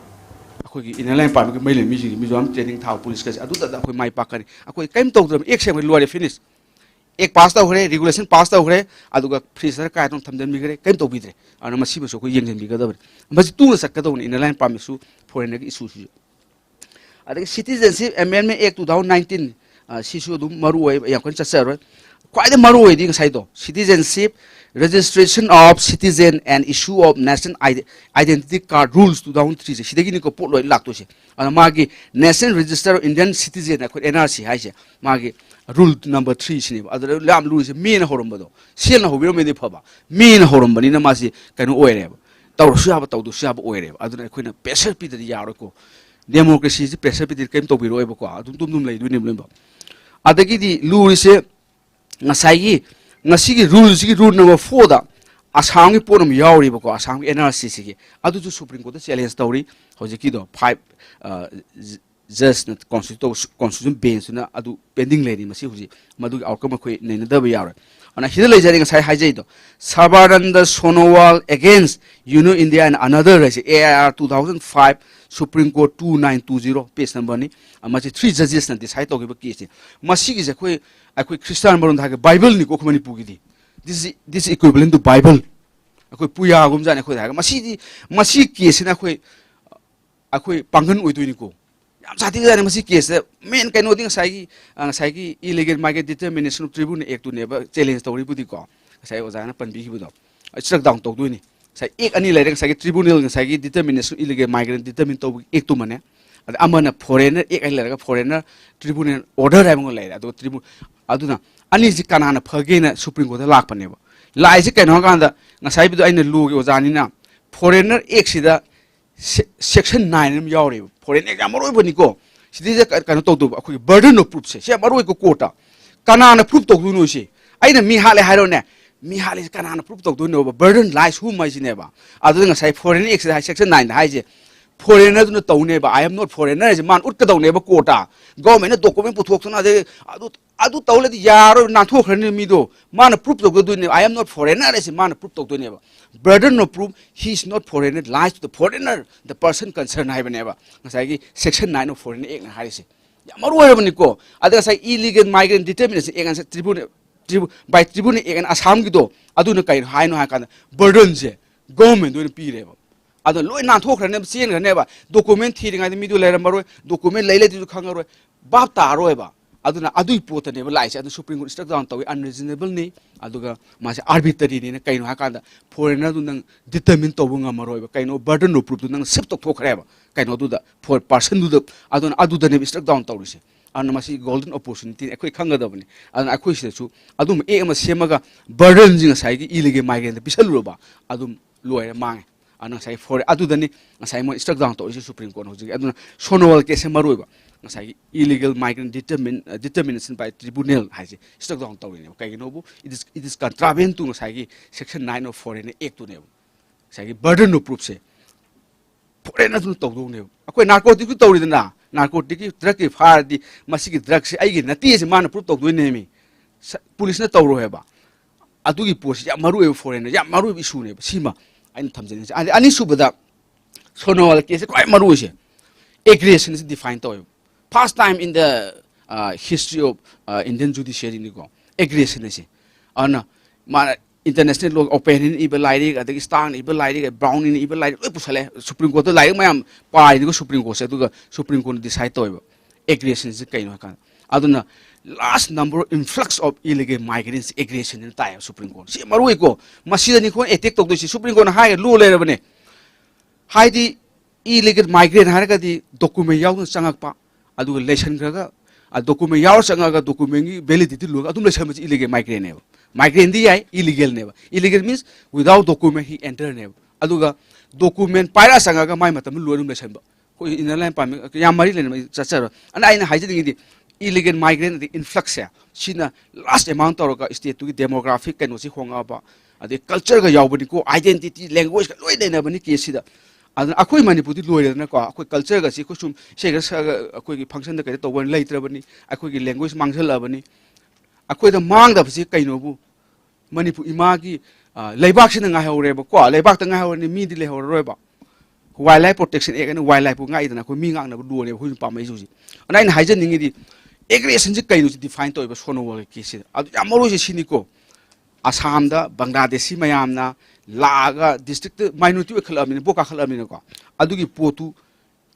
ꯑꯩꯈꯣꯏꯒꯤ inner line permitꯀꯤ ꯃꯩ ꯂꯩꯕ ꯃꯤꯁꯤꯡꯒꯤ ꯃꯤꯖꯣꯔꯥꯝ training ꯊꯥꯕ policeꯀꯁꯦ, ꯑꯗꯨꯗ ꯑꯩꯈꯣꯏ ꯃꯥꯏ ꯄꯥꯛꯀꯅꯤ꯫ ꯑꯩꯈꯣꯏ ꯀꯔꯤꯝ ꯇꯧꯗ꯭ꯔꯕ, act ꯁꯦꯝꯈ꯭ꯔꯦ, ꯂꯣꯏꯔꯦ, finish꯫ Act pass ꯇꯧꯈ꯭ꯔꯦ, regulation pass ꯇꯧꯈ꯭ꯔꯦ, ꯑꯗꯨꯒ freezer ꯀꯥꯏꯗꯅ ꯊꯝꯖꯤꯟꯕꯤꯈ꯭ꯔꯦ, ꯀꯔꯤꯝ ꯇꯧꯕꯤꯗ꯭ꯔꯦ꯫ ꯑꯗꯨꯅ ꯃꯁꯤꯃꯁꯨ ꯑꯩꯈꯣꯏ ꯌꯦꯡꯁꯤꯟꯕꯤꯒꯗꯕꯅꯤ꯫ ꯃꯁꯤ ꯇꯨꯅ ꯆꯠꯀꯗꯧꯕꯅꯤ inner line permitꯁꯨ foreignꯒꯤ issueꯁꯤꯁꯨ꯫ ꯑꯗꯒꯤ Citizenship Amendment Act two thousand nineteen, ꯑ, ꯁꯤꯁꯨ ꯑꯗꯨꯝ ꯃꯔꯨ ꯑꯣꯏ, ꯌꯥꯝ ꯀꯟꯅ ꯆꯠꯆꯔꯣꯏ꯫ ꯈ꯭ꯋꯥꯏꯗꯒꯤ ꯃꯔꯨ ꯑꯣꯏꯗꯤ ꯉꯁꯥꯏꯗꯣ, Citizenship, Registration of Citizen and Issue of National Ide-, Identity Card Rules two thousand threeꯁꯦ, ꯁꯤꯗꯒꯤꯅꯤꯀꯣ ꯄꯣꯠ ꯂꯣꯏ ꯂꯥꯛꯇꯣꯏꯁꯦ꯫ ꯑꯗ ꯃꯥꯒꯤ National Register of Indian Citizen, ꯑꯩꯈꯣꯏ NRC ꯍꯥꯏꯁꯦ, ꯃꯥꯒꯤ rule number three ꯁꯤꯅꯦꯕ꯫ ꯑꯗꯨꯗ ꯌꯥꯝ ꯂꯨꯔꯤꯁꯦ ꯃꯤꯅ ꯍꯧꯔꯝꯕꯗꯣ, ꯁꯦꯜꯅ ꯍꯧꯕꯤꯔꯝꯃꯗꯤ ꯐꯕ, ꯃꯤꯅ ꯍꯧꯔꯝꯕꯅꯤꯅ ꯃꯥꯁꯤ ꯀꯩꯅꯣ ꯑꯣꯏꯔꯦꯕ, ꯇꯧꯔꯁꯨ ꯌꯥꯕ, ꯇꯧꯗ꯭ꯔꯁꯨ ꯌꯥꯕ ꯑꯣꯏꯔꯦꯕ꯫ ꯑꯗꯨꯅ ꯑꯩꯈꯣꯏꯅ pressure ꯄꯤꯗꯗꯤ ꯌꯥꯔꯣꯏꯀꯣ꯫ Democracyꯁꯤ pressure ꯄꯤꯗꯗꯤ ꯀꯔꯤꯝ ꯇꯧꯕꯤꯔꯣꯏꯕꯀꯣ, ꯑꯗꯨꯝ ꯇꯨꯝ ꯇꯨꯝ ꯂꯩꯗꯣꯏꯅꯦꯕ ꯂꯣꯏꯅꯃꯛ꯫ ꯑꯗꯒꯤꯗꯤ ꯂꯨꯔꯤꯁꯦ ꯉꯁꯥꯏꯒꯤ, ꯉꯁꯤꯒꯤ ruleꯁꯤꯒꯤ rule number fourꯗ ꯑꯁꯥꯝꯒꯤ ꯄꯣꯠ ꯑꯃ ꯌꯥꯎꯔꯤꯕꯀꯣ, ꯑꯁꯥꯝꯒꯤ NRCꯁꯤꯒꯤ, ꯑꯗꯨꯁꯨ Supreme Courtꯇ challenge ꯇꯧꯔꯤ꯫ ꯍꯧꯖꯤꯛꯀꯤꯗꯣ five, ꯑ, judgeꯅ constitution, constitution benchꯇꯨꯅ ꯑꯗꯨ pending ꯂꯩꯔꯤ꯫ ꯃꯁꯤ ꯍꯧꯖꯤꯛ ꯃꯗꯨꯒꯤ outcome ꯑꯩꯈꯣꯏ ꯅꯩꯅꯗꯕ ꯌꯥꯔꯣꯏ꯫ ꯑꯗꯨꯅ ꯁꯤꯗ ꯂꯩꯖꯔꯤ ꯉꯁꯥꯏ ꯍꯥꯏꯖꯩꯗꯣ, Sarbananda Sonowal against Union India and another ꯍꯥꯏꯁꯦ, A I R two thousand five, Supreme Court two nine two zero, page number ꯅꯤ꯫ ꯃꯁꯤ three judges ꯅ decide ꯇꯧꯈꯤꯕ case ꯅꯤ꯫ ꯃꯁꯤꯒꯤꯁꯦ ꯑꯩꯈꯣꯏ, ꯑꯩꯈꯣꯏ ꯈ꯭ꯔꯤꯁꯇꯥꯟ ꯃꯔꯣꯟꯗ ꯍꯥꯏꯔꯒ Bible ꯅꯤꯀꯣ ꯑꯩꯈꯣꯏ ꯃꯅꯤꯄꯨꯔꯒꯤꯗꯤ꯫ This is, this is equivalent to Bible꯫ ꯑꯩꯈꯣꯏ ꯄꯨꯌꯥꯒꯨꯝꯖꯥꯠꯅꯤ ꯑꯩꯈꯣꯏꯗ ꯍꯥꯏꯔꯒ꯫ ꯃꯁꯤꯗꯤ, ꯃꯁꯤ case ꯁꯤꯅ ꯑꯩꯈꯣꯏ, ꯑꯩꯈꯣꯏ ꯄꯥꯡꯒꯜ ꯑꯣꯏꯗꯣꯏꯅꯤꯀꯣ꯫ ꯌꯥꯝ ꯁꯥꯊꯤꯖꯥꯠꯅꯤ ꯃꯁꯤ case ꯁꯦ꯫ Main ꯀꯩꯅꯣꯗꯤ ꯉꯁꯥꯏꯒꯤ, ꯑ, ꯉꯁꯥꯏꯒꯤ Illegal Migrant Determination of Tribunal Act ꯇꯨꯅꯦꯕ challenge ꯇꯧꯔꯤꯕꯨꯗꯤꯀꯣ꯫ ꯉꯁꯥꯏ ꯑꯣꯖꯥꯅ ꯄꯟꯕꯤꯈꯤꯕꯗꯣ꯫ Struck down ꯇꯧꯗꯣꯏꯅꯤ꯫ ꯉꯁꯥꯏ act ꯑꯅꯤ ꯂꯩꯔꯦ, ꯉꯁꯥꯏꯒꯤ tribunal, ꯉꯁꯥꯏꯒꯤ Determination of Illegal Migrant Determine ꯇꯧꯕꯒꯤ act ꯇꯨꯃꯅꯦ꯫ ꯑꯗ ꯑꯃꯅ Foreigner Act ꯍꯥꯏꯅ ꯂꯩꯔꯒ Foreigner Tribunal Order ꯍꯥꯏꯕ ꯑꯃ ꯂꯩꯔꯦ꯫ ꯑꯗꯨꯒ tribunal, ꯑꯗꯨꯅ ꯑꯅꯤꯁꯤ ꯀꯅꯥꯅ ꯐꯒꯦꯅ Supreme Court ꯇ ꯂꯥꯛꯄꯅꯦꯕ꯫ ꯂꯥꯛꯏꯁꯦ ꯀꯩꯅꯣ ꯍꯥꯏꯀꯥꯟꯗ, ꯉꯁꯥꯏꯕꯨꯗꯤ ꯑꯩꯅ law ꯒꯤ ꯑꯣꯖꯥꯅꯤꯅ, Foreigner Act ꯁꯤꯗ se-, section nine ꯑꯃ ꯌꯥꯎꯔꯤꯕ꯫ Foreign Act ꯌꯥꯝ ꯃꯔꯨ ꯑꯣꯏꯕꯅꯤꯀꯣ꯫ ꯁꯤꯗꯩꯁꯤꯗ ꯀ-, ꯀꯩꯅꯣ ꯇꯧꯗꯧꯕ, ꯑꯩꯈꯣꯏꯒꯤ burden of proof ꯁꯦ, ꯁꯤ ꯌꯥꯝ ꯃꯔꯨ ꯑꯣꯏꯀꯣ court ꯇ꯫ ꯀꯅꯥꯅ proof ꯇꯧꯗꯣꯏꯅꯣ ꯁꯤ? ꯑꯩꯅ ꯃꯤ ꯍꯥꯠꯂꯦ ꯍꯥꯏꯔꯣꯅꯦ, ꯃꯤ ꯍꯥꯠꯂꯤꯁꯦ ꯀꯅꯥꯅ proof ꯇꯧꯗꯣꯏꯅꯣꯕ? Burden lies whom ꯍꯥꯏꯁꯤꯅꯦꯕ꯫ ꯑꯗꯨꯗ ꯉꯁꯥꯏ Foreign Act ꯁꯤꯗ ꯍꯥꯏ, section nine ꯗ ꯍꯥꯏꯁꯦ, Foreigner ꯗꯨꯅ ꯇꯧꯅꯦꯕ, "I am not foreigner" ꯍꯥꯏꯁꯦ ꯃꯥꯅ ꯎꯠꯀꯗꯧꯅꯦꯕ court ꯇ꯫ Government ꯅ document ꯄꯨꯊꯣꯛꯇꯅ, ꯑꯗꯩ ꯑꯗꯨ, ꯑꯗꯨ ꯇꯧ ꯂꯩꯔꯗꯤ ꯌꯥꯔꯣꯏ, ꯅꯥꯟꯊꯣꯛꯈ꯭ꯔꯅꯤ ꯃꯤꯗꯣ꯫ ꯃꯥꯅ proof ꯇꯧꯒꯗꯣꯏꯅꯦꯕ, "I am not foreigner" ꯍꯥꯏꯁꯦ ꯃꯥꯅ proof ꯇꯧꯗꯣꯏꯅꯦꯕ꯫ Burden of proof, "He is not foreigner, lies to the foreigner, the person concerned" ꯍꯥꯏꯕꯅꯦꯕ ꯉꯁꯥꯏꯒꯤ section nine of Foreign Act ꯅ ꯍꯥꯏꯔꯤꯁꯦ꯫ ꯌꯥꯝ ꯃꯔꯨ ꯑꯣꯏꯔꯕꯅꯤꯀꯣ꯫ ꯑꯗ ꯉꯁꯥꯏ Illegal Migrant Determination Act ꯍꯥꯏꯁꯦ tribunal, tribu-, by Tribunal Act ꯑꯅ ꯑꯁꯥꯝꯒꯤꯗꯣ, ꯑꯗꯨꯅ ꯀꯩꯅꯣ ꯍꯥꯏꯅꯣ ꯍꯥꯏ ꯀꯥꯟꯗ, burden ꯁꯦ government ꯗ ꯑꯣꯏꯅ ꯄꯤꯔꯦꯕ꯫ ꯑꯗꯣ ꯂꯣꯏ ꯅꯥꯟꯊꯣꯛꯈ꯭ꯔꯅꯦꯕ, ꯆꯦꯟꯈ꯭ꯔꯅꯦꯕ꯫ Document ꯊꯤꯔꯤꯉꯩꯗ ꯃꯤꯗꯨ ꯂꯩꯔꯝꯃꯔꯣꯏ, document ꯂꯩ ꯂꯩꯇ꯭ꯔꯤꯁꯨ ꯈꯪꯉꯔꯣꯏ, ꯚꯥꯞ ꯇꯥꯔꯔꯣꯏꯕ꯫ ꯑꯗꯨꯅ ꯑꯗꯨꯒꯤ ꯄꯣꯠꯇꯅꯦꯕ ꯂꯥꯛꯏꯁꯦ꯫ ꯑꯗꯨ Supreme Court struck down ꯇꯧꯏ, unreasonable ꯅꯤ, ꯑꯗꯨꯒ ꯃꯥꯁꯦ arbitrary ꯅꯤꯅ꯫ ꯀꯩꯅꯣ ꯍꯥꯏꯀꯥꯟꯗ, foreigner ꯗꯨ ꯅꯪ determine ꯇꯧꯕ ꯉꯝꯃꯔꯣꯏꯕ꯫ ꯀꯩꯅꯣ, burden of proof ꯇꯨ ꯅꯪ shift ꯇꯧꯊꯣꯛꯈ꯭ꯔꯦꯕ ꯀꯩꯅꯣꯗꯨꯗ, for person ꯗꯨꯗ꯫ ꯑꯗꯨꯅ ꯑꯗꯨꯗꯅꯦꯕ struck down ꯇꯧꯔꯤꯁꯦ꯫ ꯑꯗꯨꯅ ꯃꯁꯤ golden opportunity ꯅꯤ, ꯑꯩꯈꯣꯏ ꯈꯪꯒꯗꯕꯅꯤ꯫ ꯑꯗꯨꯅ ꯑꯩꯈꯣꯏ ꯁꯤꯗꯁꯨ ꯑꯗꯨꯝꯕ act ꯑꯃ ꯁꯦꯝꯃꯒ burden ꯁꯤ ꯉꯁꯥꯏꯒꯤ illegal migrant ꯇ ꯄꯤꯁꯜꯂꯨꯔꯕ, ꯑꯗꯨꯝ ꯂꯣꯏꯔꯦ, ꯃꯥꯡꯉꯦ꯫ ꯑꯗꯨꯅ ꯉꯁꯥꯏ ꯐꯣꯔꯦ-, ꯑꯗꯨꯗꯅꯤ ꯉꯁꯥꯏ ꯃꯣꯏ struck down ꯇꯧꯔꯤꯁꯦ Supreme Court ꯅ ꯍꯧꯖꯤꯛ꯫ ꯑꯗꯨꯅ Sonowal case ꯁꯦ ꯃꯔꯨ ꯑꯣꯏꯕ, ꯉꯁꯥꯏꯒꯤ Illegal Migrant Determin-, Determination by Tribunal ꯍꯥꯏꯁꯦ struck down ꯇꯧꯔꯤꯅꯦꯕ꯫ ꯀꯩꯒꯤꯅꯣꯕꯨ, it is, it is contravened to ꯉꯁꯥꯏꯒꯤ section nine of Foreign Act ꯇꯨꯅꯦꯕ꯫ ꯉꯁꯥꯏꯒꯤ burden of proof say foreigner ꯗꯨꯅ ꯇꯧꯗꯧꯅꯦꯕ꯫ ꯑꯩꯈꯣꯏ narcotic ꯀꯤ ꯇꯧꯔꯤꯗꯅ, narcotic ꯀꯤ drug ꯀꯤ ꯐꯥꯔꯗꯤ, ꯃꯁꯤꯒꯤ drug ꯁꯦ ꯑꯩꯒꯤ ꯅꯠꯇꯦ ꯁꯦ ꯃꯥꯅ proof ꯇꯧꯗꯣꯏꯅꯦꯃꯤ꯫ ꯁ-, police ꯅ ꯇꯧꯔꯣꯏ ꯍꯥꯏꯕ꯫ ꯑꯗꯨꯒꯤ ꯄꯣꯠꯁꯤ ꯌꯥꯝ ꯃꯔꯨ ꯑꯣꯏꯕ ꯐꯣꯔꯦꯟꯅ ꯌꯥꯝ ꯃꯔꯨ ꯑꯣꯏꯕ ꯏꯁꯨꯅꯦꯕ꯫ ꯁꯤꯃ ꯑꯩꯅ ꯊꯝꯖꯅꯤꯡꯉꯤꯁꯦ꯫ ꯑꯗꯩ ꯑꯅꯤꯁꯨꯕꯗ ꯁꯣꯅꯣꯋꯥꯜ ꯀꯦꯁꯁꯦ ꯈ꯭ꯋꯥꯏ ꯃꯔꯨ ꯑꯣꯏꯁꯦ ꯑꯦꯒ꯭ꯔꯦꯁꯟꯁꯤ ꯗꯤꯐꯥꯏꯟ ꯇꯧꯋꯦꯕ꯫ First time in the history of Indian judiciary ꯅꯤꯀꯣ ꯑꯦꯒ꯭ꯔꯦꯁꯟ ꯍꯥꯏꯁꯦ꯫ ꯑꯗꯨꯅ ꯃꯥꯅ ꯏꯟꯇꯔꯅꯦꯁꯅꯦꯜ ꯂꯣ, ꯑꯣꯄꯦꯟ ꯏꯕ ꯂꯥꯏꯔꯤꯛ, ꯑꯗꯒꯤ ꯁ꯭ꯇꯥꯡꯅ ꯏꯕ ꯂꯥꯏꯔꯤꯛ, ꯕ꯭ꯔꯥꯎꯟꯅ ꯏꯕ ꯂꯥꯏꯔꯤꯛ ꯂꯣꯏ ꯄꯨꯁꯜꯂꯦ꯫ ꯁꯨꯄ꯭ꯔꯤꯝ ꯀꯣꯔꯠꯇ ꯂꯥꯏꯔꯤꯛ ꯃꯌꯥꯝ ꯄꯥꯏꯗꯨꯒ ꯁꯨꯄ꯭ꯔꯤꯝ ꯀꯣꯔꯠꯁꯦ, ꯑꯗꯨꯒ ꯁꯨꯄ꯭ꯔꯤꯝ ꯀꯣꯔꯠꯅ ꯗꯤꯁꯥꯏꯗ ꯇꯧꯋꯦꯕ ꯑꯦꯒ꯭ꯔꯦꯁꯟꯁꯤ ꯀꯩꯅꯣ ꯍꯥꯏ ꯀꯥꯟꯗ꯫ ꯑꯗꯨꯅ large number of influx of illegal migrants ꯑꯦꯒ꯭ꯔꯦꯁꯟ ꯍꯥꯏꯅ ꯇꯥꯏꯌꯦꯕ ꯁꯨꯄ꯭ꯔꯤꯝ ꯀꯣꯔꯠ꯫ ꯁꯤ ꯃꯔꯨ ꯑꯣꯏꯀꯣ꯫ ꯃꯁꯤꯗꯅꯤ ꯑꯩꯈꯣꯏꯅ ꯑꯦꯇꯦꯛ ꯇꯧꯗꯣꯏꯁꯤ꯫ ꯁꯨꯄ꯭ꯔꯤꯝ ꯀꯣꯔꯠꯅ ꯍꯥꯏꯔꯦ, ꯂꯣ ꯂꯩꯔꯕꯅꯦ꯫ ꯍꯥꯏꯗꯤ ꯏꯂꯤꯒꯦꯜ ꯃꯥꯏꯒ꯭ꯔꯦꯟ ꯍꯥꯏꯔꯒꯗꯤ ꯗꯣꯀꯨꯃꯦꯟ ꯌꯥꯎꯗꯅ ꯆꯪꯉꯛꯄ, ꯑꯗꯨꯒ ꯂꯩꯁꯟꯈ꯭ꯔꯒ, ꯗꯣꯀꯨꯃꯦꯟ ꯌꯥꯎꯔ ꯆꯪꯉꯒ ꯗꯣꯀꯨꯃꯦꯟꯒꯤ ꯚꯦꯂꯤꯗꯤꯇꯤ ꯂꯣꯏꯔꯒ ꯑꯗꯨꯝ ꯂꯩꯁꯟꯕꯁꯤ ꯏꯂꯤꯒꯦꯜ ꯃꯥꯏꯒ꯭ꯔꯦꯟꯅꯦꯕ꯫ ꯃꯥꯏꯒ꯭ꯔꯦꯟꯗꯤ ꯌꯥꯏ, ꯏꯂꯤꯒꯦꯜꯅꯦꯕ꯫ Illegal means without document he enterꯅꯦꯕ꯫ ꯑꯗꯨꯒ ꯗꯣꯀꯨꯃꯦꯟ ꯄꯥꯏꯔ ꯆꯪꯉꯒ ꯃꯥꯏ ꯃꯇꯝꯗ ꯂꯣꯏꯔ ꯑꯗꯨꯝ ꯂꯩꯁꯟꯕ꯫ ꯑꯩꯈꯣꯏ ꯏꯟꯅꯔ ꯂꯥꯏꯟ ꯄꯥꯝꯃꯤ ꯌꯥꯝ ꯃꯔꯤ ꯂꯩꯅꯕ ꯑꯩ ꯆꯠꯆꯔꯣꯏ꯫ ꯑꯗꯨꯅ ꯑꯩꯅ ꯍꯥꯏꯖꯅꯤꯡꯉꯤꯗꯤ ꯏꯂꯤꯒꯦꯜ ꯃꯥꯏꯒ꯭ꯔꯦꯟ ꯑꯗꯩ ꯏꯟꯐ꯭ꯂꯛꯁꯁꯦ ꯁꯤꯅ ꯂꯥꯔꯖ ꯑꯦꯃꯥꯎꯟ ꯇꯧꯔꯒ ꯁ꯭ꯇꯦꯠꯇꯨꯒꯤ ꯗꯦꯃꯣꯒ꯭ꯔꯥꯐꯤꯛ ꯀꯩꯅꯣꯁꯤ ꯍꯣꯡꯉꯛꯑꯕ, ꯑꯗꯩ ꯀꯜꯆꯔꯒ ꯌꯥꯎꯕꯅꯤꯀꯣ, ꯑꯥꯏꯗꯦꯟꯇꯤꯇꯤ, ꯂꯦꯡꯒ꯭ꯋꯦꯖꯀ ꯂꯣꯏ ꯂꯩꯅꯕꯅꯤ ꯀꯦꯁꯁꯤꯗ꯫ ꯑꯗꯨꯅ ꯑꯩꯈꯣꯏ ꯃꯅꯤꯄꯨꯔꯗꯤ ꯂꯣꯏꯔꯦꯗꯅꯀꯣ꯫ ꯑꯩꯈꯣꯏ ꯀꯜꯆꯔꯒꯁꯤ ꯑꯩꯈꯣꯏ ꯁꯨꯝ ꯏꯁꯩ ꯈꯔ ꯁꯛꯑꯒ ꯑꯩꯈꯣꯏꯒꯤ ꯐꯪꯁꯟꯗ ꯀꯩꯅꯣ ꯇꯧꯕ ꯂꯩꯇ꯭ꯔꯕꯅꯤ꯫ ꯑꯩꯈꯣꯏꯒꯤ ꯂꯦꯡꯒ꯭ꯋꯦꯖ ꯃꯥꯡꯁꯤꯜꯂꯛꯑꯕꯅꯤ꯫ ꯑꯩꯈꯣꯏꯗ ꯃꯥꯡꯗꯕꯁꯤ ꯀꯩꯅꯣꯕꯨ? ꯃꯅꯤꯄꯨꯔ ꯏꯃꯥꯒꯤ, ꯑ, ꯂꯩꯕꯥꯛꯁꯤꯅ ꯉꯥꯏꯍꯧꯔꯦꯕꯀꯣ꯫ ꯂꯩꯕꯥꯛꯇ ꯉꯥꯏꯍꯧꯔꯅꯤ, ꯃꯤꯗꯤ ꯂꯩꯍꯧꯔꯔꯣꯏꯕ꯫ ꯋꯥꯏꯜ ꯂꯥꯏꯐ ꯄ꯭ꯔꯣꯇꯦꯛꯁꯟ ꯑꯦꯛ ꯍꯥꯏꯅ ꯋꯥꯏꯜ ꯂꯥꯏꯐꯄꯨ ꯉꯥꯛꯏꯗꯅ ꯑꯩꯈꯣꯏ ꯃꯤ ꯉꯥꯛꯅꯕ ꯂꯣꯅꯦꯕ ꯑꯩꯈꯣꯏꯅ ꯄꯥꯝꯃꯛꯏꯁꯦ ꯍꯧꯖꯤꯛ꯫ ꯑꯗꯨꯅ ꯑꯩꯅ ꯍꯥꯏꯖꯅꯤꯡꯉꯤꯗꯤ ꯑꯦꯒ꯭ꯔꯦꯁꯟꯁꯤ ꯀꯩꯅꯣꯁꯤ ꯗꯤꯐꯥꯏꯟ ꯇꯧꯋꯦꯕ ꯁꯣꯅꯣꯋꯥꯜꯒꯤ ꯀꯦꯁꯁꯤꯗ꯫ ꯑꯗꯨ ꯌꯥꯝ ꯃꯔꯨ ꯑꯣꯏꯁꯦ ꯁꯤꯅꯤꯀꯣ꯫ ꯑꯁꯥꯝꯗ ꯕꯪꯒ꯭ꯂꯥꯗꯦꯁꯤ ꯃꯌꯥꯝꯅ ꯂꯥꯛꯑꯒ ꯗꯤꯁꯇ꯭ꯔꯤꯛꯇ ꯃꯥꯏꯅꯣꯔꯤꯇꯤ ꯑꯣꯏꯈꯠꯂꯛꯑꯕꯅꯤꯅ, ꯕꯣꯀꯥꯈꯠꯂꯛꯑꯕꯅꯤꯅꯀꯣ꯫ ꯑꯗꯨꯒꯤ ꯄꯣꯠꯇꯨ,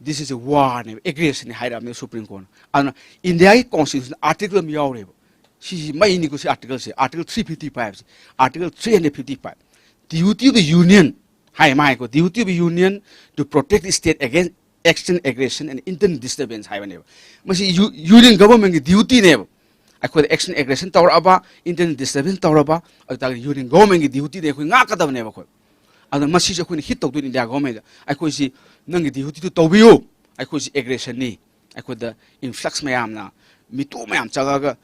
this is a warꯅꯦꯕ, ꯑꯦꯒ꯭ꯔꯦꯁꯟꯅꯤ ꯍꯥꯏꯔꯛꯑꯕꯅꯦꯕ ꯁꯨꯄ꯭ꯔꯤꯝ ꯀꯣꯔꯠꯅ꯫ ꯑꯗꯨꯅ ꯏꯟꯗꯤꯌꯥꯒꯤ ꯀꯣꯟꯁꯇꯤꯇ꯭ꯌꯨꯁꯟ ꯑꯥꯔꯇꯤꯀꯜ ꯑꯃ ꯌꯥꯎꯔꯦꯕ꯫ ꯁꯤꯁꯤ ꯃꯩꯅꯤꯀꯣ, ꯁꯤ ꯑꯥꯔꯇꯤꯀꯜꯁꯦ, ꯑꯥꯔꯇꯤꯀꯜ ꯊ꯭ꯔꯤ ꯐꯤꯐꯇꯤ ꯐꯥꯏꯚꯁꯦ, article three hundred fifty five. Duty of the union ꯍꯥꯏ ꯃꯥ ꯍꯥꯏꯀꯣ, duty of the union to protect the state against external aggression and internal disturbance ꯍꯥꯏꯕꯅꯦꯕ꯫ ꯃꯁꯤ ꯌꯨ-, ꯌꯨꯅꯤꯌꯟ ꯒꯚꯔꯟꯃꯦꯟꯒꯤ ꯗ꯭ꯌꯨꯇꯤꯅꯦꯕ꯫ ꯑꯩꯈꯣꯏꯗ ꯑꯦꯛꯁꯇꯔꯅꯦꯜ ꯑꯦꯒ꯭ꯔꯦꯁꯟ ꯇꯧꯔꯛꯑꯕ, ꯏꯟꯇꯔꯅꯦꯜ ꯗꯤꯁꯇꯔꯕꯦꯟꯁ ꯇꯧꯔꯕ, ꯑꯗꯨ ꯇꯥꯔꯒꯗꯤ ꯌꯨꯅꯤꯌꯟ ꯒꯚꯔꯟꯃꯦꯟꯒꯤ ꯗ꯭ꯌꯨꯇꯤꯅꯦ ꯑꯩꯈꯣꯏ ꯉꯥꯛꯀꯗꯕꯅꯦꯕ ꯑꯩꯈꯣꯏ꯫ ꯑꯗꯨꯅ ꯃꯁꯤꯁꯦ ꯑꯩꯈꯣꯏꯅ ꯍꯤꯠ ꯇꯧꯗꯣꯏꯅꯤ ꯏꯟꯗꯤꯌꯥ ꯒꯚꯔꯟꯃꯦꯟꯗ꯫ ꯑꯩꯈꯣꯏꯁꯤ ꯅꯪꯒꯤ ꯗ꯭ꯌꯨꯇꯤꯗꯨ ꯇꯧꯕꯤꯌꯨ, ꯑꯩꯈꯣꯏꯁꯤ ꯑꯦꯒ꯭ꯔꯦꯁꯟꯅꯤ, ꯑꯩꯈꯣꯏꯗ ꯏꯟꯐ꯭ꯂꯛꯁ ꯃꯌꯥꯝꯅ, ꯃꯤꯇꯣꯞ ꯃꯌꯥꯝ ꯆꯪꯉꯒ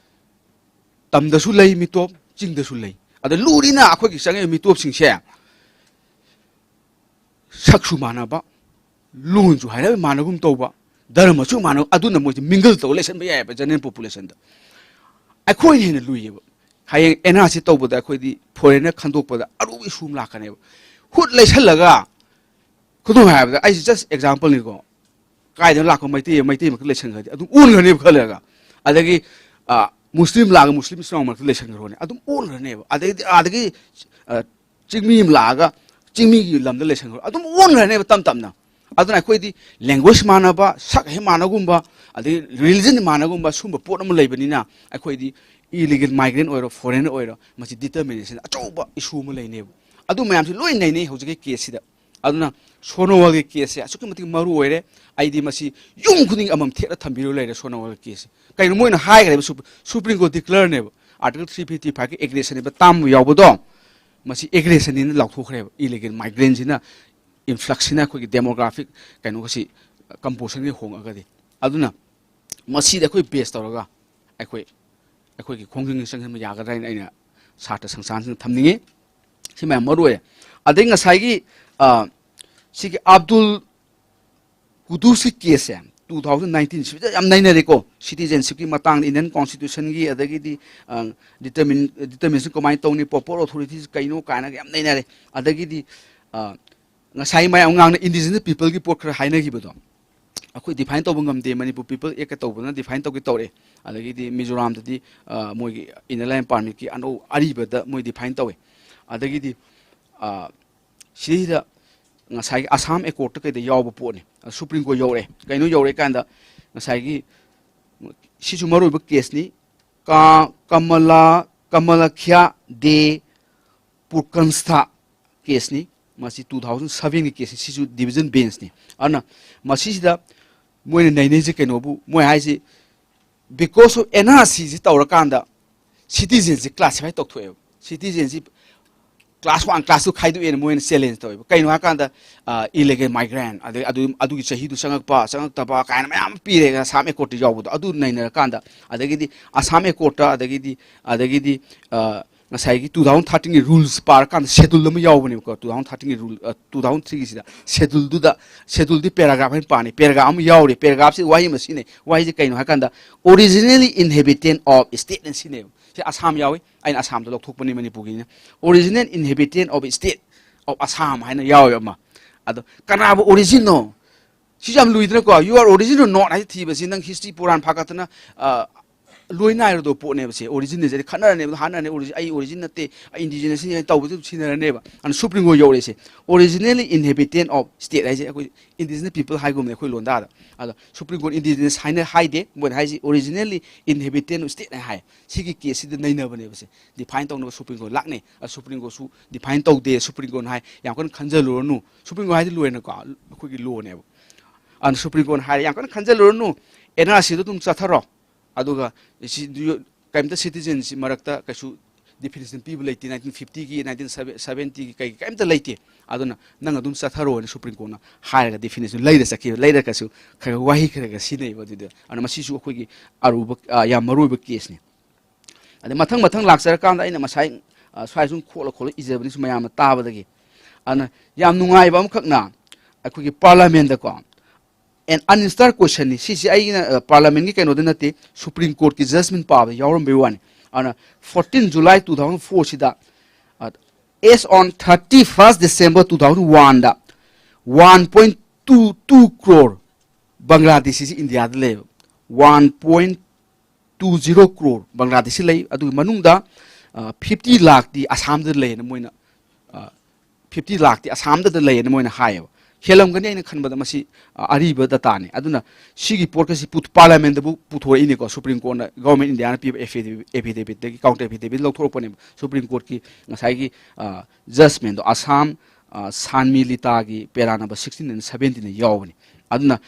ꯇꯝꯗꯁꯨ ꯂꯩ ꯃꯤꯇꯣꯞ, ꯆꯤꯡꯗꯁꯨ ꯂꯩ꯫ ꯑꯗ ꯂꯨꯔꯤꯅ ꯑꯩꯈꯣꯏꯒꯤ ꯆꯪꯉꯛꯏꯕ ꯃꯤꯇꯣꯞꯁꯤꯡꯁꯦ ꯁꯛꯁꯨ ꯃꯥꯟꯅꯕ, ꯂꯣꯟꯁꯨ ꯍꯥꯏꯔꯞ ꯃꯥꯟꯅꯒꯨꯝ ꯇꯧꯕ, ꯙꯔꯃꯁꯨ ꯃꯥꯟꯅꯕ, ꯑꯗꯨꯅ ꯃꯣꯏꯁꯦ ꯃꯤꯡꯒꯜ ꯇꯧꯔ ꯂꯩꯁꯟꯕ ꯌꯥꯏꯑꯕ ꯖꯦꯅꯔꯦꯜ ꯄꯣꯄꯨꯂꯦꯁꯟꯗ꯫ ꯑꯩꯈꯣꯏꯅ ꯍꯦꯟꯅ ꯂꯨꯏꯌꯦꯕ꯫ ꯍꯌꯦꯡ ꯑꯦꯟ ꯑꯥꯔ ꯁꯤ ꯇꯧꯕꯗ ꯑꯩꯈꯣꯏꯗꯤ ꯐꯣꯔꯦꯟꯅ ꯈꯟꯗꯣꯛꯄꯗ ꯑꯔꯨꯕ ꯏꯁꯨ ꯑꯃ ꯂꯥꯛꯀꯅꯦꯕ꯫ ꯍꯨꯠ ꯂꯩꯁꯜꯂꯒ, ꯈꯨꯗꯝ ꯍꯥꯏꯔꯕꯗ, ꯑꯩꯁꯦ just example ꯅꯤꯀꯣ, ꯀꯥꯏꯗꯅ ꯂꯥꯛꯄ ꯃꯩꯇꯩ ꯃꯩꯇꯩ ꯃꯔꯛꯇ ꯂꯩꯁꯟꯈ꯭ꯔꯗꯤ ꯑꯗꯨꯝ ꯑꯣꯟꯈ꯭ꯔꯅꯦꯕ ꯈꯜꯂꯒ, ꯑꯗꯒꯤ ꯑ, ꯃꯨꯁꯂꯤꯝ ꯂꯥꯛꯑꯒ ꯃꯨꯁꯂꯤꯝ ꯏꯆꯤꯟ ꯏꯅꯥꯎ ꯃꯔꯛꯇ ꯂꯩꯁꯟꯈ꯭ꯔꯅꯤ, ꯑꯗꯨꯝ ꯑꯣꯟꯈ꯭ꯔꯅꯦꯕ꯫ ꯑꯗꯩꯗꯤ ꯑꯥꯗꯒꯤ ꯑ, ꯆꯤꯡꯃꯤ ꯑꯃ ꯂꯥꯛꯑꯒ ꯆꯤꯡꯃꯤꯒꯤ ꯂꯝꯗ ꯂꯩꯁꯟꯈ꯭ꯔꯣ, ꯑꯗꯨꯝ ꯑꯣꯟꯈ꯭ꯔꯅꯦꯕ ꯇꯞ ꯇꯞꯅ꯫ ꯑꯗꯨꯅ ꯑꯩꯈꯣꯏꯗꯤ language ꯃꯥꯟꯅꯕ, ꯁꯛ ꯍꯦꯛ ꯃꯥꯟꯅꯒꯨꯝꯕ, ꯑꯗꯩ religion ꯃꯥꯟꯅꯒꯨꯝꯕ, ꯁꯨꯝꯕ ꯄꯣꯠ ꯑꯃ ꯂꯩꯕꯅꯤꯅ, ꯑꯩꯈꯣꯏꯗꯤ illegal migrant ꯑꯣꯏꯔꯣ, foreigner ꯑꯣꯏꯔꯣ, ꯃꯁꯤ determination ꯑꯆꯧꯕ issue ꯑꯃ ꯂꯩꯅꯦꯕ꯫ ꯑꯗꯨ ꯃꯌꯥꯝꯁꯤ ꯂꯣꯏ ꯅꯩꯅꯩ ꯍꯧꯖꯤꯛꯀꯤ case ꯁꯤꯗ꯫ ꯑꯗꯨꯅ ꯁꯣꯅꯣꯋꯥꯜꯒꯤ case ꯁꯦ ꯑꯁꯨꯛꯀꯤ ꯃꯇꯤꯛ ꯃꯔꯨ ꯑꯣꯏꯔꯦ꯫ ꯑꯩꯗꯤ ꯃꯁꯤ ꯌꯨꯝ ꯈꯨꯗꯤꯡꯒꯤ ꯑꯃꯃꯝ ꯊꯦꯠꯂ ꯊꯝꯕꯤꯔ ꯂꯩꯔꯦ ꯁꯣꯅꯣꯋꯥꯜꯒꯤ case ꯁꯦ꯫ ꯀꯩꯅꯣ ꯃꯣꯏꯅ ꯍꯥꯏꯈ꯭ꯔꯦꯕ, Sup-, Supreme Court declare ꯅꯦꯕ, Article three fifty five ꯀꯤ aggression ꯅꯦꯕ ꯇꯥꯝꯕ ꯌꯥꯎꯕꯗꯣ, ꯃꯁꯤ aggression ꯅꯤꯅ ꯂꯥꯎꯊꯣꯛꯈ꯭ꯔꯦꯕ, illegal migrant ꯁꯤꯅ, influx ꯁꯤꯅ ꯑꯩꯈꯣꯏꯒꯤ demographic ꯀꯩꯅꯣꯒꯁꯤ composition ꯒ ꯍꯣꯡꯉꯒꯗꯤ꯫ ꯑꯗꯨꯅ ꯃꯁꯤꯗ ꯑꯩꯈꯣꯏ base ꯇꯧꯔꯒ ꯑꯩꯈꯣꯏ, ꯑꯩꯈꯣꯏꯒꯤ ꯈꯣꯡꯖꯪꯁꯤ ꯆꯪꯁꯤꯟꯕ ꯌꯥꯒꯗ꯭ꯔꯥ ꯍꯥꯏꯅ ꯑꯩꯅ ꯁꯥꯇ꯭ꯔ ꯁꯪꯁꯊꯥꯟꯁꯤꯡꯗ ꯊꯝꯅꯤꯡꯉꯤ꯫ ꯁꯤ ꯃꯌꯥꯝ ꯃꯔꯨ ꯑꯣꯏꯔꯦ꯫ ꯑꯗꯩ ꯉꯁꯥꯏꯒꯤ, ꯑ, ꯁꯤꯒꯤ ꯑꯕꯗꯨꯜ ꯀꯨꯗꯨꯁꯀꯤ case ꯁꯦ two thousand nineteen ꯁꯤꯗ ꯌꯥꯝ ꯅꯩꯅꯔꯦꯀꯣ꯫ Citizenship ꯀꯤ ꯃꯇꯥꯡꯗ, Indian Constitution ꯒꯤ, ꯑꯗꯒꯤꯗꯤ, ꯑ, determine-, determination ꯀꯃꯥꯏꯅ ꯇꯧꯅꯤ, proper authority ꯁꯤ ꯀꯩꯅꯣ ꯀꯥꯏꯅꯒ ꯌꯥꯝ ꯅꯩꯅꯔꯦ꯫ ꯑꯗꯒꯤꯗꯤ, ꯑ, ꯉꯁꯥꯏ ꯃꯌꯥꯝ ꯉꯥꯡꯅ indigenous people ꯒꯤ ꯄꯣꯠ ꯈꯔ ꯍꯥꯏꯅꯈꯤꯕꯗꯣ, ꯑꯩꯈꯣꯏ define ꯇꯧꯕ ꯉꯝꯗꯦ, Manipur People Act ꯀ ꯇꯧꯕꯅ define ꯇꯧꯒꯦ ꯇꯧꯔꯦ꯫ ꯑꯗꯒꯤꯗꯤ ꯃꯤꯖꯣꯔꯥꯝꯗꯗꯤ, ꯑ, ꯃꯣꯏꯒꯤ Inner Line Permit ꯀꯤ ꯑꯅꯧ-, ꯑꯔꯤꯕꯗ ꯃꯣꯏ define ꯇꯧꯋꯦ꯫ ꯑꯗꯒꯤꯗꯤ, ꯑ, ꯁꯤꯗꯩꯗ ꯉꯁꯥꯏꯒꯤ Assam Accord ꯇ ꯀꯩꯗ ꯌꯥꯎꯕ ꯄꯣꯠꯅꯤ꯫ ꯑ, Supreme Court ꯌꯧꯔꯛꯑꯦ꯫ ꯀꯩꯅꯣ ꯌꯧꯔꯛꯑꯦ ꯀꯥꯟꯗ ꯉꯁꯥꯏꯒꯤ ꯁꯤꯁꯨ ꯃꯔꯨꯑꯣꯏꯕ case ꯅꯤ꯫ ꯀꯥ-, ꯀꯃꯂꯥ, ꯀꯃꯂꯥꯈ꯭ꯌꯥ ꯗꯦ ꯄꯨꯔꯀꯟꯁꯊꯥ case ꯅꯤ꯫ ꯃꯁꯤ two thousand seven ꯒꯤ case ꯅꯤ꯫ ꯁꯤꯁꯨ division bench ꯅꯤ꯫ ꯑꯗꯨꯅ ꯃꯁꯤꯁꯤꯗ ꯃꯣꯏꯅ ꯅꯩꯅꯩꯁꯦ ꯀꯩꯅꯣꯕꯨ, ꯃꯣꯏ ꯍꯥꯏꯁꯤ because of N R C ꯁꯤ ꯇꯧꯔꯀꯥꯟꯗ citizen ꯁꯤ classify ꯇꯧꯊꯣꯛꯑꯦꯕ꯫ Citizen ꯁꯤ class one, class two ꯈꯥꯏꯗꯣꯛꯑꯦꯅ ꯃꯣꯏꯅ challenge ꯇꯧꯋꯦꯕ꯫ ꯀꯩꯅꯣ ꯍꯥꯏꯀꯥꯟꯗ, ꯑ, illegal migrant, ꯑꯗꯩ ꯑꯗꯨ, ꯑꯗꯨꯒꯤ ꯆꯍꯤꯗꯨ ꯆꯪꯉꯛꯄ, ꯆꯪꯉꯛꯇꯕ ꯀꯥꯏꯅ ꯃꯌꯥꯝ ꯄꯤꯔꯦ Assam Accord ꯇ ꯌꯥꯎꯕꯗꯣ꯫ ꯑꯗꯨ ꯅꯩꯅꯔꯀꯥꯟꯗ, ꯑꯗꯒꯤꯗꯤ Assam Accord ꯇ, ꯑꯗꯒꯤꯗꯤ, ꯑꯗꯒꯤꯗꯤ, ꯑ, ꯉꯁꯥꯏꯒꯤ two thousand thirteen ꯒꯤ rules ꯄꯥꯔꯀꯥꯟꯗ schedule ꯑꯃ ꯌꯥꯎꯕꯅꯦꯕꯀꯣ, two thousand thirteen ꯒꯤ rule, ꯑ, two thousand three ꯒꯤꯁꯤꯗ schedule ꯗꯨꯗ, schedule ꯗꯤ paragraph ꯍꯥꯏꯅ ꯄꯥꯅꯤ, paragraph ꯑꯃ ꯌꯥꯎꯔꯤ, paragraph ꯁꯤ ꯋꯥꯍꯩ ꯑꯃ ꯁꯤꯖꯤꯟꯅꯩ, ꯋꯥꯍꯩꯁꯦ ꯀꯩꯅꯣ ꯍꯥꯏꯀꯥꯟꯗ originally inhabitant of state ꯅ ꯁꯤꯅꯦꯕ꯫ ꯁꯤ ꯑꯁꯥꯝ ꯌꯥꯎꯏ, ꯑꯩꯅ ꯑꯁꯥꯝꯗ ꯂꯧꯊꯣꯛꯄꯅꯤ ꯃꯅꯤꯄꯨꯔꯒꯤꯅ꯫ Original inhabitant of state of Assam ꯍꯥꯏꯅ ꯌꯥꯎꯋꯦꯕ ꯑꯃ꯫ ꯑꯗꯣ ꯀꯅꯥꯕꯨ originꯅꯣ? ꯁꯤꯁꯨ ꯌꯥꯝ ꯂꯨꯏꯗꯅꯀꯣ꯫ You are original or not ꯍꯥꯏꯁꯦ ꯊꯤꯕꯁꯤ ꯅꯪ history ꯄꯨꯔꯥꯟ ꯐꯥꯒꯠꯇꯅ, ꯑ, ꯂꯣꯏ ꯅꯥꯏꯔꯗꯧꯕ ꯄꯣꯠꯅꯦꯕ ꯁꯦ꯫ Originꯅ ꯁꯤꯗꯤ ꯈꯠꯅꯔꯅꯦꯕ, ꯍꯥꯠꯅꯔꯅꯤ, "Origin, ꯑꯩ originꯅ ꯅꯠꯇꯦ, ꯑꯩ indigenousꯅꯤ" ꯍꯥꯏꯅ ꯇꯧꯕꯗ ꯑꯗꯨꯝ ꯁꯤꯟꯅꯔꯅꯦꯕ꯫ ꯑꯗꯨꯅ Supreme Court ꯌꯧꯔꯛꯏꯁꯦ꯫ Originally inhabitant of state ꯍꯥꯏꯁꯦ ꯑꯩꯈꯣꯏ indigenous people ꯍꯥꯏꯒꯨꯝꯕꯅꯦ ꯑꯩꯈꯣꯏ ꯂꯣꯟꯗꯥꯗ꯫ ꯑꯗꯣ Supreme Court indigenous ꯍꯥꯏꯅ ꯍꯥꯏꯗꯦ, ꯃꯣꯏꯅ ꯍꯥꯏꯁꯦ originally inhabitant of stateꯅ ꯍꯥꯏ꯫ ꯁꯤꯒꯤ caseꯁꯤꯗ ꯅꯩꯅꯕꯅꯦꯕ ꯁꯦ꯫ Define ꯇꯧꯅꯕ Supreme Court ꯂꯥꯛꯅꯩ꯫ ꯑꯗꯣ Supreme Courtꯁꯨ define ꯇꯧꯗꯦ꯫ Supreme Courtꯅ ꯍꯥꯏ, "ꯌꯥꯝ ꯀꯟꯅ ꯈꯟꯖꯜꯂꯨꯔꯅꯨ"꯫ Supreme Court ꯍꯥꯏꯗꯤ ꯂꯣꯏꯅꯀꯣ, ꯑꯩꯈꯣꯏꯒꯤ lawꯅꯦꯕ꯫ ꯑꯗꯨꯅ Supreme Courtꯅ ꯍꯥꯏꯔꯦ, "ꯌꯥꯝ ꯀꯟꯅ ꯈꯟꯖꯜꯂꯨꯔꯅꯨ, NRCꯗꯣ ꯑꯗꯨꯝ ꯆꯠꯊꯔꯣ꯫ ꯑꯗꯨꯒ ꯁꯤ, ꯀꯩꯝꯇ citizenꯁꯤ ꯃꯔꯛꯇ ꯀꯩꯁꯨ definition ꯄꯤꯕ ꯂꯩꯇꯦ, nineteen fiftyꯒꯤ, nineteen seventyꯒꯤ ꯀꯩ ꯀꯩꯝꯇ ꯂꯩꯇꯦ꯫ ꯑꯗꯨꯅ ꯅꯪ ꯑꯗꯨꯝ ꯆꯠꯊꯔꯣꯅ" Supreme Courtꯅ ꯍꯥꯏꯔꯒ definition ꯂꯩꯔ ꯆꯠꯈꯤꯕ, ꯂꯩꯔꯒꯁꯨ ꯈꯔ ꯋꯥꯍꯩ ꯈꯔ ꯈꯔ ꯁꯤꯖꯤꯟꯅꯩꯕ ꯑꯗꯨꯗ꯫ ꯑꯗꯨꯅ ꯃꯁꯤꯁꯨ ꯑꯩꯈꯣꯏꯒꯤ ꯑꯔꯨꯕ, ꯑ, ꯌꯥꯝ ꯃꯔꯨ ꯑꯣꯏꯕ caseꯅꯤ꯫ ꯑꯗꯩ ꯃꯊꯪ ꯃꯊꯪ ꯂꯥꯛꯆꯔꯀꯥꯟꯗ ꯑꯩꯅ ꯉꯁꯥꯏ, ꯑ, ꯁ꯭ꯋꯥꯏ ꯁꯨꯝ ꯈꯣꯠꯂ ꯈꯣꯠꯂ ꯏꯖꯕꯅꯤ, ꯁꯨꯝ ꯃꯌꯥꯝꯅ ꯇꯥꯕꯗꯒꯤ꯫ ꯑꯗꯨꯅ ꯌꯥꯝ ꯅꯨꯡꯉꯥꯏꯕ ꯑꯃꯈꯛꯅ ꯑꯩꯈꯣꯏꯒꯤ Parliamentꯗꯀꯣ, an unanswered questionꯅꯤ꯫ ꯁꯤꯁꯤ ꯑꯩꯅ, ꯑ, Parliamentꯀꯤ ꯀꯩꯅꯣꯗ ꯅꯠꯇꯦ, Supreme Courtꯀꯤ judgment ꯄꯥꯕꯗ ꯌꯥꯎꯔꯝꯕꯩ ꯋꯥꯅꯤ꯫ ꯑꯗꯨꯅ fourteen July two thousand fourꯁꯤꯗ, ꯑ, as on thirty-first December two thousand oneꯗ one point two two crore Bangladeshis Indiaꯗ ꯂꯩꯌꯦꯕ꯫ One point two zero crore Bangladeshi ꯂꯩ꯫ ꯑꯗꯨꯒꯤ ꯃꯅꯨꯡꯗ, ꯑ, fifty ꯂꯥꯛꯇꯤ ꯑꯁꯥꯝꯗ ꯂꯩꯌꯦꯅ ꯃꯣꯏꯅ, ꯑ, fifty ꯂꯥꯛꯇꯤ ꯑꯁꯥꯝꯗꯗ ꯂꯩꯌꯦꯅ ꯃꯣꯏꯅ ꯍꯥꯏꯌꯦꯕ꯫ ꯍꯦꯜꯂꯝꯒꯅꯤ, ꯑꯩꯅ ꯈꯟꯕꯗ ꯃꯁꯤ, ꯑ, ꯑꯔꯤꯕ dataꯅꯤ꯫ ꯑꯗꯨꯅ ꯁꯤꯒꯤ ꯄꯣꯠꯀꯁꯤ ꯄꯨ-, Parliamentꯇꯕꯨ ꯄꯨꯊꯣꯔꯛꯏꯅꯦꯀꯣ꯫ Supreme Courtꯅ Government Indiaꯅ ꯄꯤꯕ affidavit, affidavitꯇꯒꯤ, counter affidavit ꯂꯧꯊꯣꯔꯛꯄꯅꯦꯕ꯫ Supreme Courtꯀꯤ ꯉꯁꯥꯏꯒꯤ, ꯑ, judgmentꯗꯣ ꯑꯁꯥꯝ, ꯑ, ꯁꯥꯟꯃꯤ ꯂꯤꯇꯥꯒꯤ para number sixteen and seventeenꯗ ꯌꯥꯎꯕꯅꯤ꯫ ꯑꯗꯨꯅ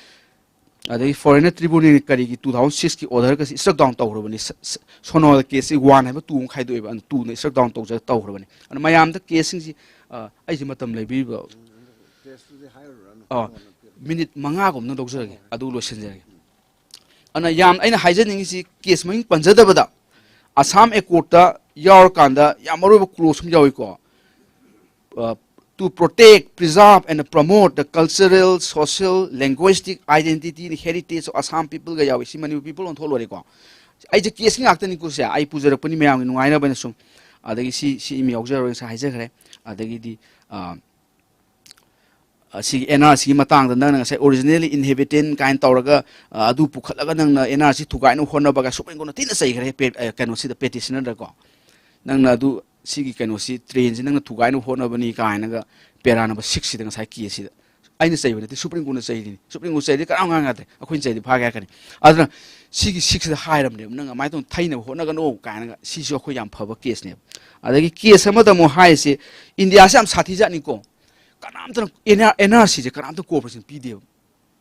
ꯑꯗꯒꯤ Foreigner Tribunalꯅ ꯀꯔꯤꯒꯤ two thousand sixꯀꯤ orderꯒꯁꯤ struck down ꯇꯧꯈ꯭ꯔꯕꯅꯤ꯫ ꯁ-, ꯁ-, ꯁꯣꯅꯣꯗ caseꯁꯤ one ꯍꯥꯏꯕ two ꯑꯃ ꯈꯥꯏꯗꯣꯛꯑꯦꯕ, ꯑꯗꯨ twoꯅ struck down ꯇꯧꯖ-, ꯇꯧꯈ꯭ꯔꯕꯅꯤ꯫ ꯑꯗꯨꯅ ꯃꯌꯥꯝꯗ caseꯁꯤꯡꯁꯤ, ꯑ, ꯑꯩꯁꯦ ꯃꯇꯝ ꯂꯩꯕꯤꯕ? Caseꯇꯨꯗꯤ ꯍꯥꯏꯔꯨꯔꯅꯨ, ꯑ, ꯀꯣꯟꯅ ꯄꯤꯔꯣ꯫ Minute ꯃꯉꯥꯒꯨꯝꯕꯅ ꯂꯧꯖꯔꯒꯦ, ꯑꯗꯨ ꯂꯣꯏꯁꯤꯟꯖꯔꯒꯦ꯫ ꯑꯗꯨꯅ ꯌꯥꯝ ꯑꯩꯅ ꯍꯥꯏꯖꯅꯤꯡꯉꯤꯁꯤ, case ꯃꯃꯤꯡ ꯄꯟꯖꯗꯕꯗ, Assam Accordꯇ ꯌꯥꯎꯔꯀꯥꯟꯗ ꯌꯥꯝ ꯃꯔꯨꯑꯣꯏꯕ clause ꯑꯃ ꯌꯥꯎꯏꯀꯣ꯫ ꯑ, "To protect, preserve and promote the cultural, social, linguistic identity and heritage of Assam peopleꯒ ꯌꯥꯎꯏ꯫ ꯁꯤ ꯃꯅꯤꯄꯨꯔ people ꯑꯣꯟꯊꯣꯛꯂꯣꯏꯔꯦꯀꯣ꯫ ꯑꯩꯁꯦ ꯀꯦꯁꯀꯤ ꯉꯥꯛꯇꯅꯤꯀꯣ ꯁꯦ, ꯑꯩ ꯄꯨꯖꯔꯛꯄꯅꯤ ꯃꯌꯥꯝꯒꯤ ꯅꯨꯡꯉꯥꯏꯅꯕ ꯑꯩꯅ ꯁꯨꯝ꯫ ꯑꯗꯒꯤ ꯁꯤ ꯁꯤ ꯑꯃ ꯌꯥꯎꯖꯔꯣꯏ, ꯉꯁꯥꯏ ꯍꯥꯏꯖꯈ꯭ꯔꯦ꯫ ꯑꯗꯒꯤꯗꯤ ꯑ, ꯑꯁꯤꯒꯤ ꯑꯦꯟ ꯑꯥꯔ ꯁꯤꯒꯤ ꯃꯇꯥꯡꯗ ꯅꯪꯅ ꯉꯁꯥꯏ originally inhabitant ꯀꯥꯏꯅ ꯇꯧꯔꯒ, ꯑ, ꯑꯗꯨ ꯄꯨꯈꯠꯂꯒ ꯅꯪꯅ ꯑꯦꯟ ꯑꯥꯔ ꯁꯤ ꯊꯨꯒꯥꯏꯅꯕ ꯍꯣꯠꯅꯕꯒ ꯁꯨꯞꯄ꯭ꯔꯤꯝ ꯀꯣꯔꯠꯅ ꯊꯤꯅ ꯆꯩꯈ꯭ꯔꯦ, ꯄꯦ-, ꯑ, ꯀꯩꯅꯣꯁꯤꯗ, petitionerꯗꯀꯣ꯫ ꯅꯪꯅ ꯑꯗꯨ ꯁꯤꯒꯤ ꯀꯩꯅꯣꯁꯤ, ꯇ꯭ꯔꯦꯟꯁꯤ ꯅꯪꯅ ꯊꯨꯒꯥꯏꯅꯕ ꯍꯣꯠꯅꯕꯅꯤ ꯀꯥꯏꯅꯒ ꯄꯦꯔꯥ ꯅꯝꯕꯔ ꯁꯤꯛꯁꯁꯤꯗ ꯉꯁꯥꯏ ꯀꯦꯁꯁꯤꯗ꯫ ꯑꯩꯅ ꯆꯩꯕ ꯅꯠꯇꯦ, ꯁꯨꯞꯄ꯭ꯔꯤꯝ ꯀꯣꯔꯠꯅ ꯆꯩꯔꯤꯅꯤ꯫ ꯁꯨꯞꯄ꯭ꯔꯤꯝ ꯀꯣꯔꯠ ꯆꯩꯔꯗꯤ ꯀꯅꯥꯝ ꯉꯥꯡ ꯌꯥꯗ꯭ꯔꯦ, ꯑꯩꯈꯣꯏꯅ ꯆꯩꯔꯗꯤ ꯐꯥꯒꯦ ꯍꯥꯏꯔꯛꯀꯅꯤ꯫ ꯑꯗꯨꯅ ꯁꯤꯒꯤ ꯁꯤꯛꯁꯁꯤꯗ ꯍꯥꯏꯔꯕꯅꯦꯕ, ꯅꯪ ꯑꯗꯨꯃꯥꯏꯅ ꯇꯧꯅ ꯊꯩꯅꯕ ꯍꯣꯠꯅꯒꯅꯨ ꯀꯥꯏꯅꯒ꯫ ꯁꯤꯁꯨ ꯑꯩꯈꯣꯏ ꯌꯥꯝ ꯐꯕ ꯀꯦꯁꯅꯦꯕ꯫ ꯑꯗꯒꯤ ꯀꯦꯁ ꯑꯃꯗ ꯑꯃꯨꯛ ꯍꯥꯏꯔꯤꯁꯦ, ꯏꯟꯗꯤꯌꯥꯁꯦ ꯌꯥꯝ ꯁꯥꯊꯤꯖꯥꯠꯅꯤꯀꯣ꯫ ꯀꯅꯥꯝꯇꯅ ꯑꯦꯟ ꯑꯥꯔ, ꯑꯦꯟ ꯑꯥꯔ ꯁꯤꯁꯦ ꯀꯅꯥꯝꯇ ꯀꯣꯑꯣꯄꯔꯦꯁꯟ ꯄꯤꯗꯦꯕ꯫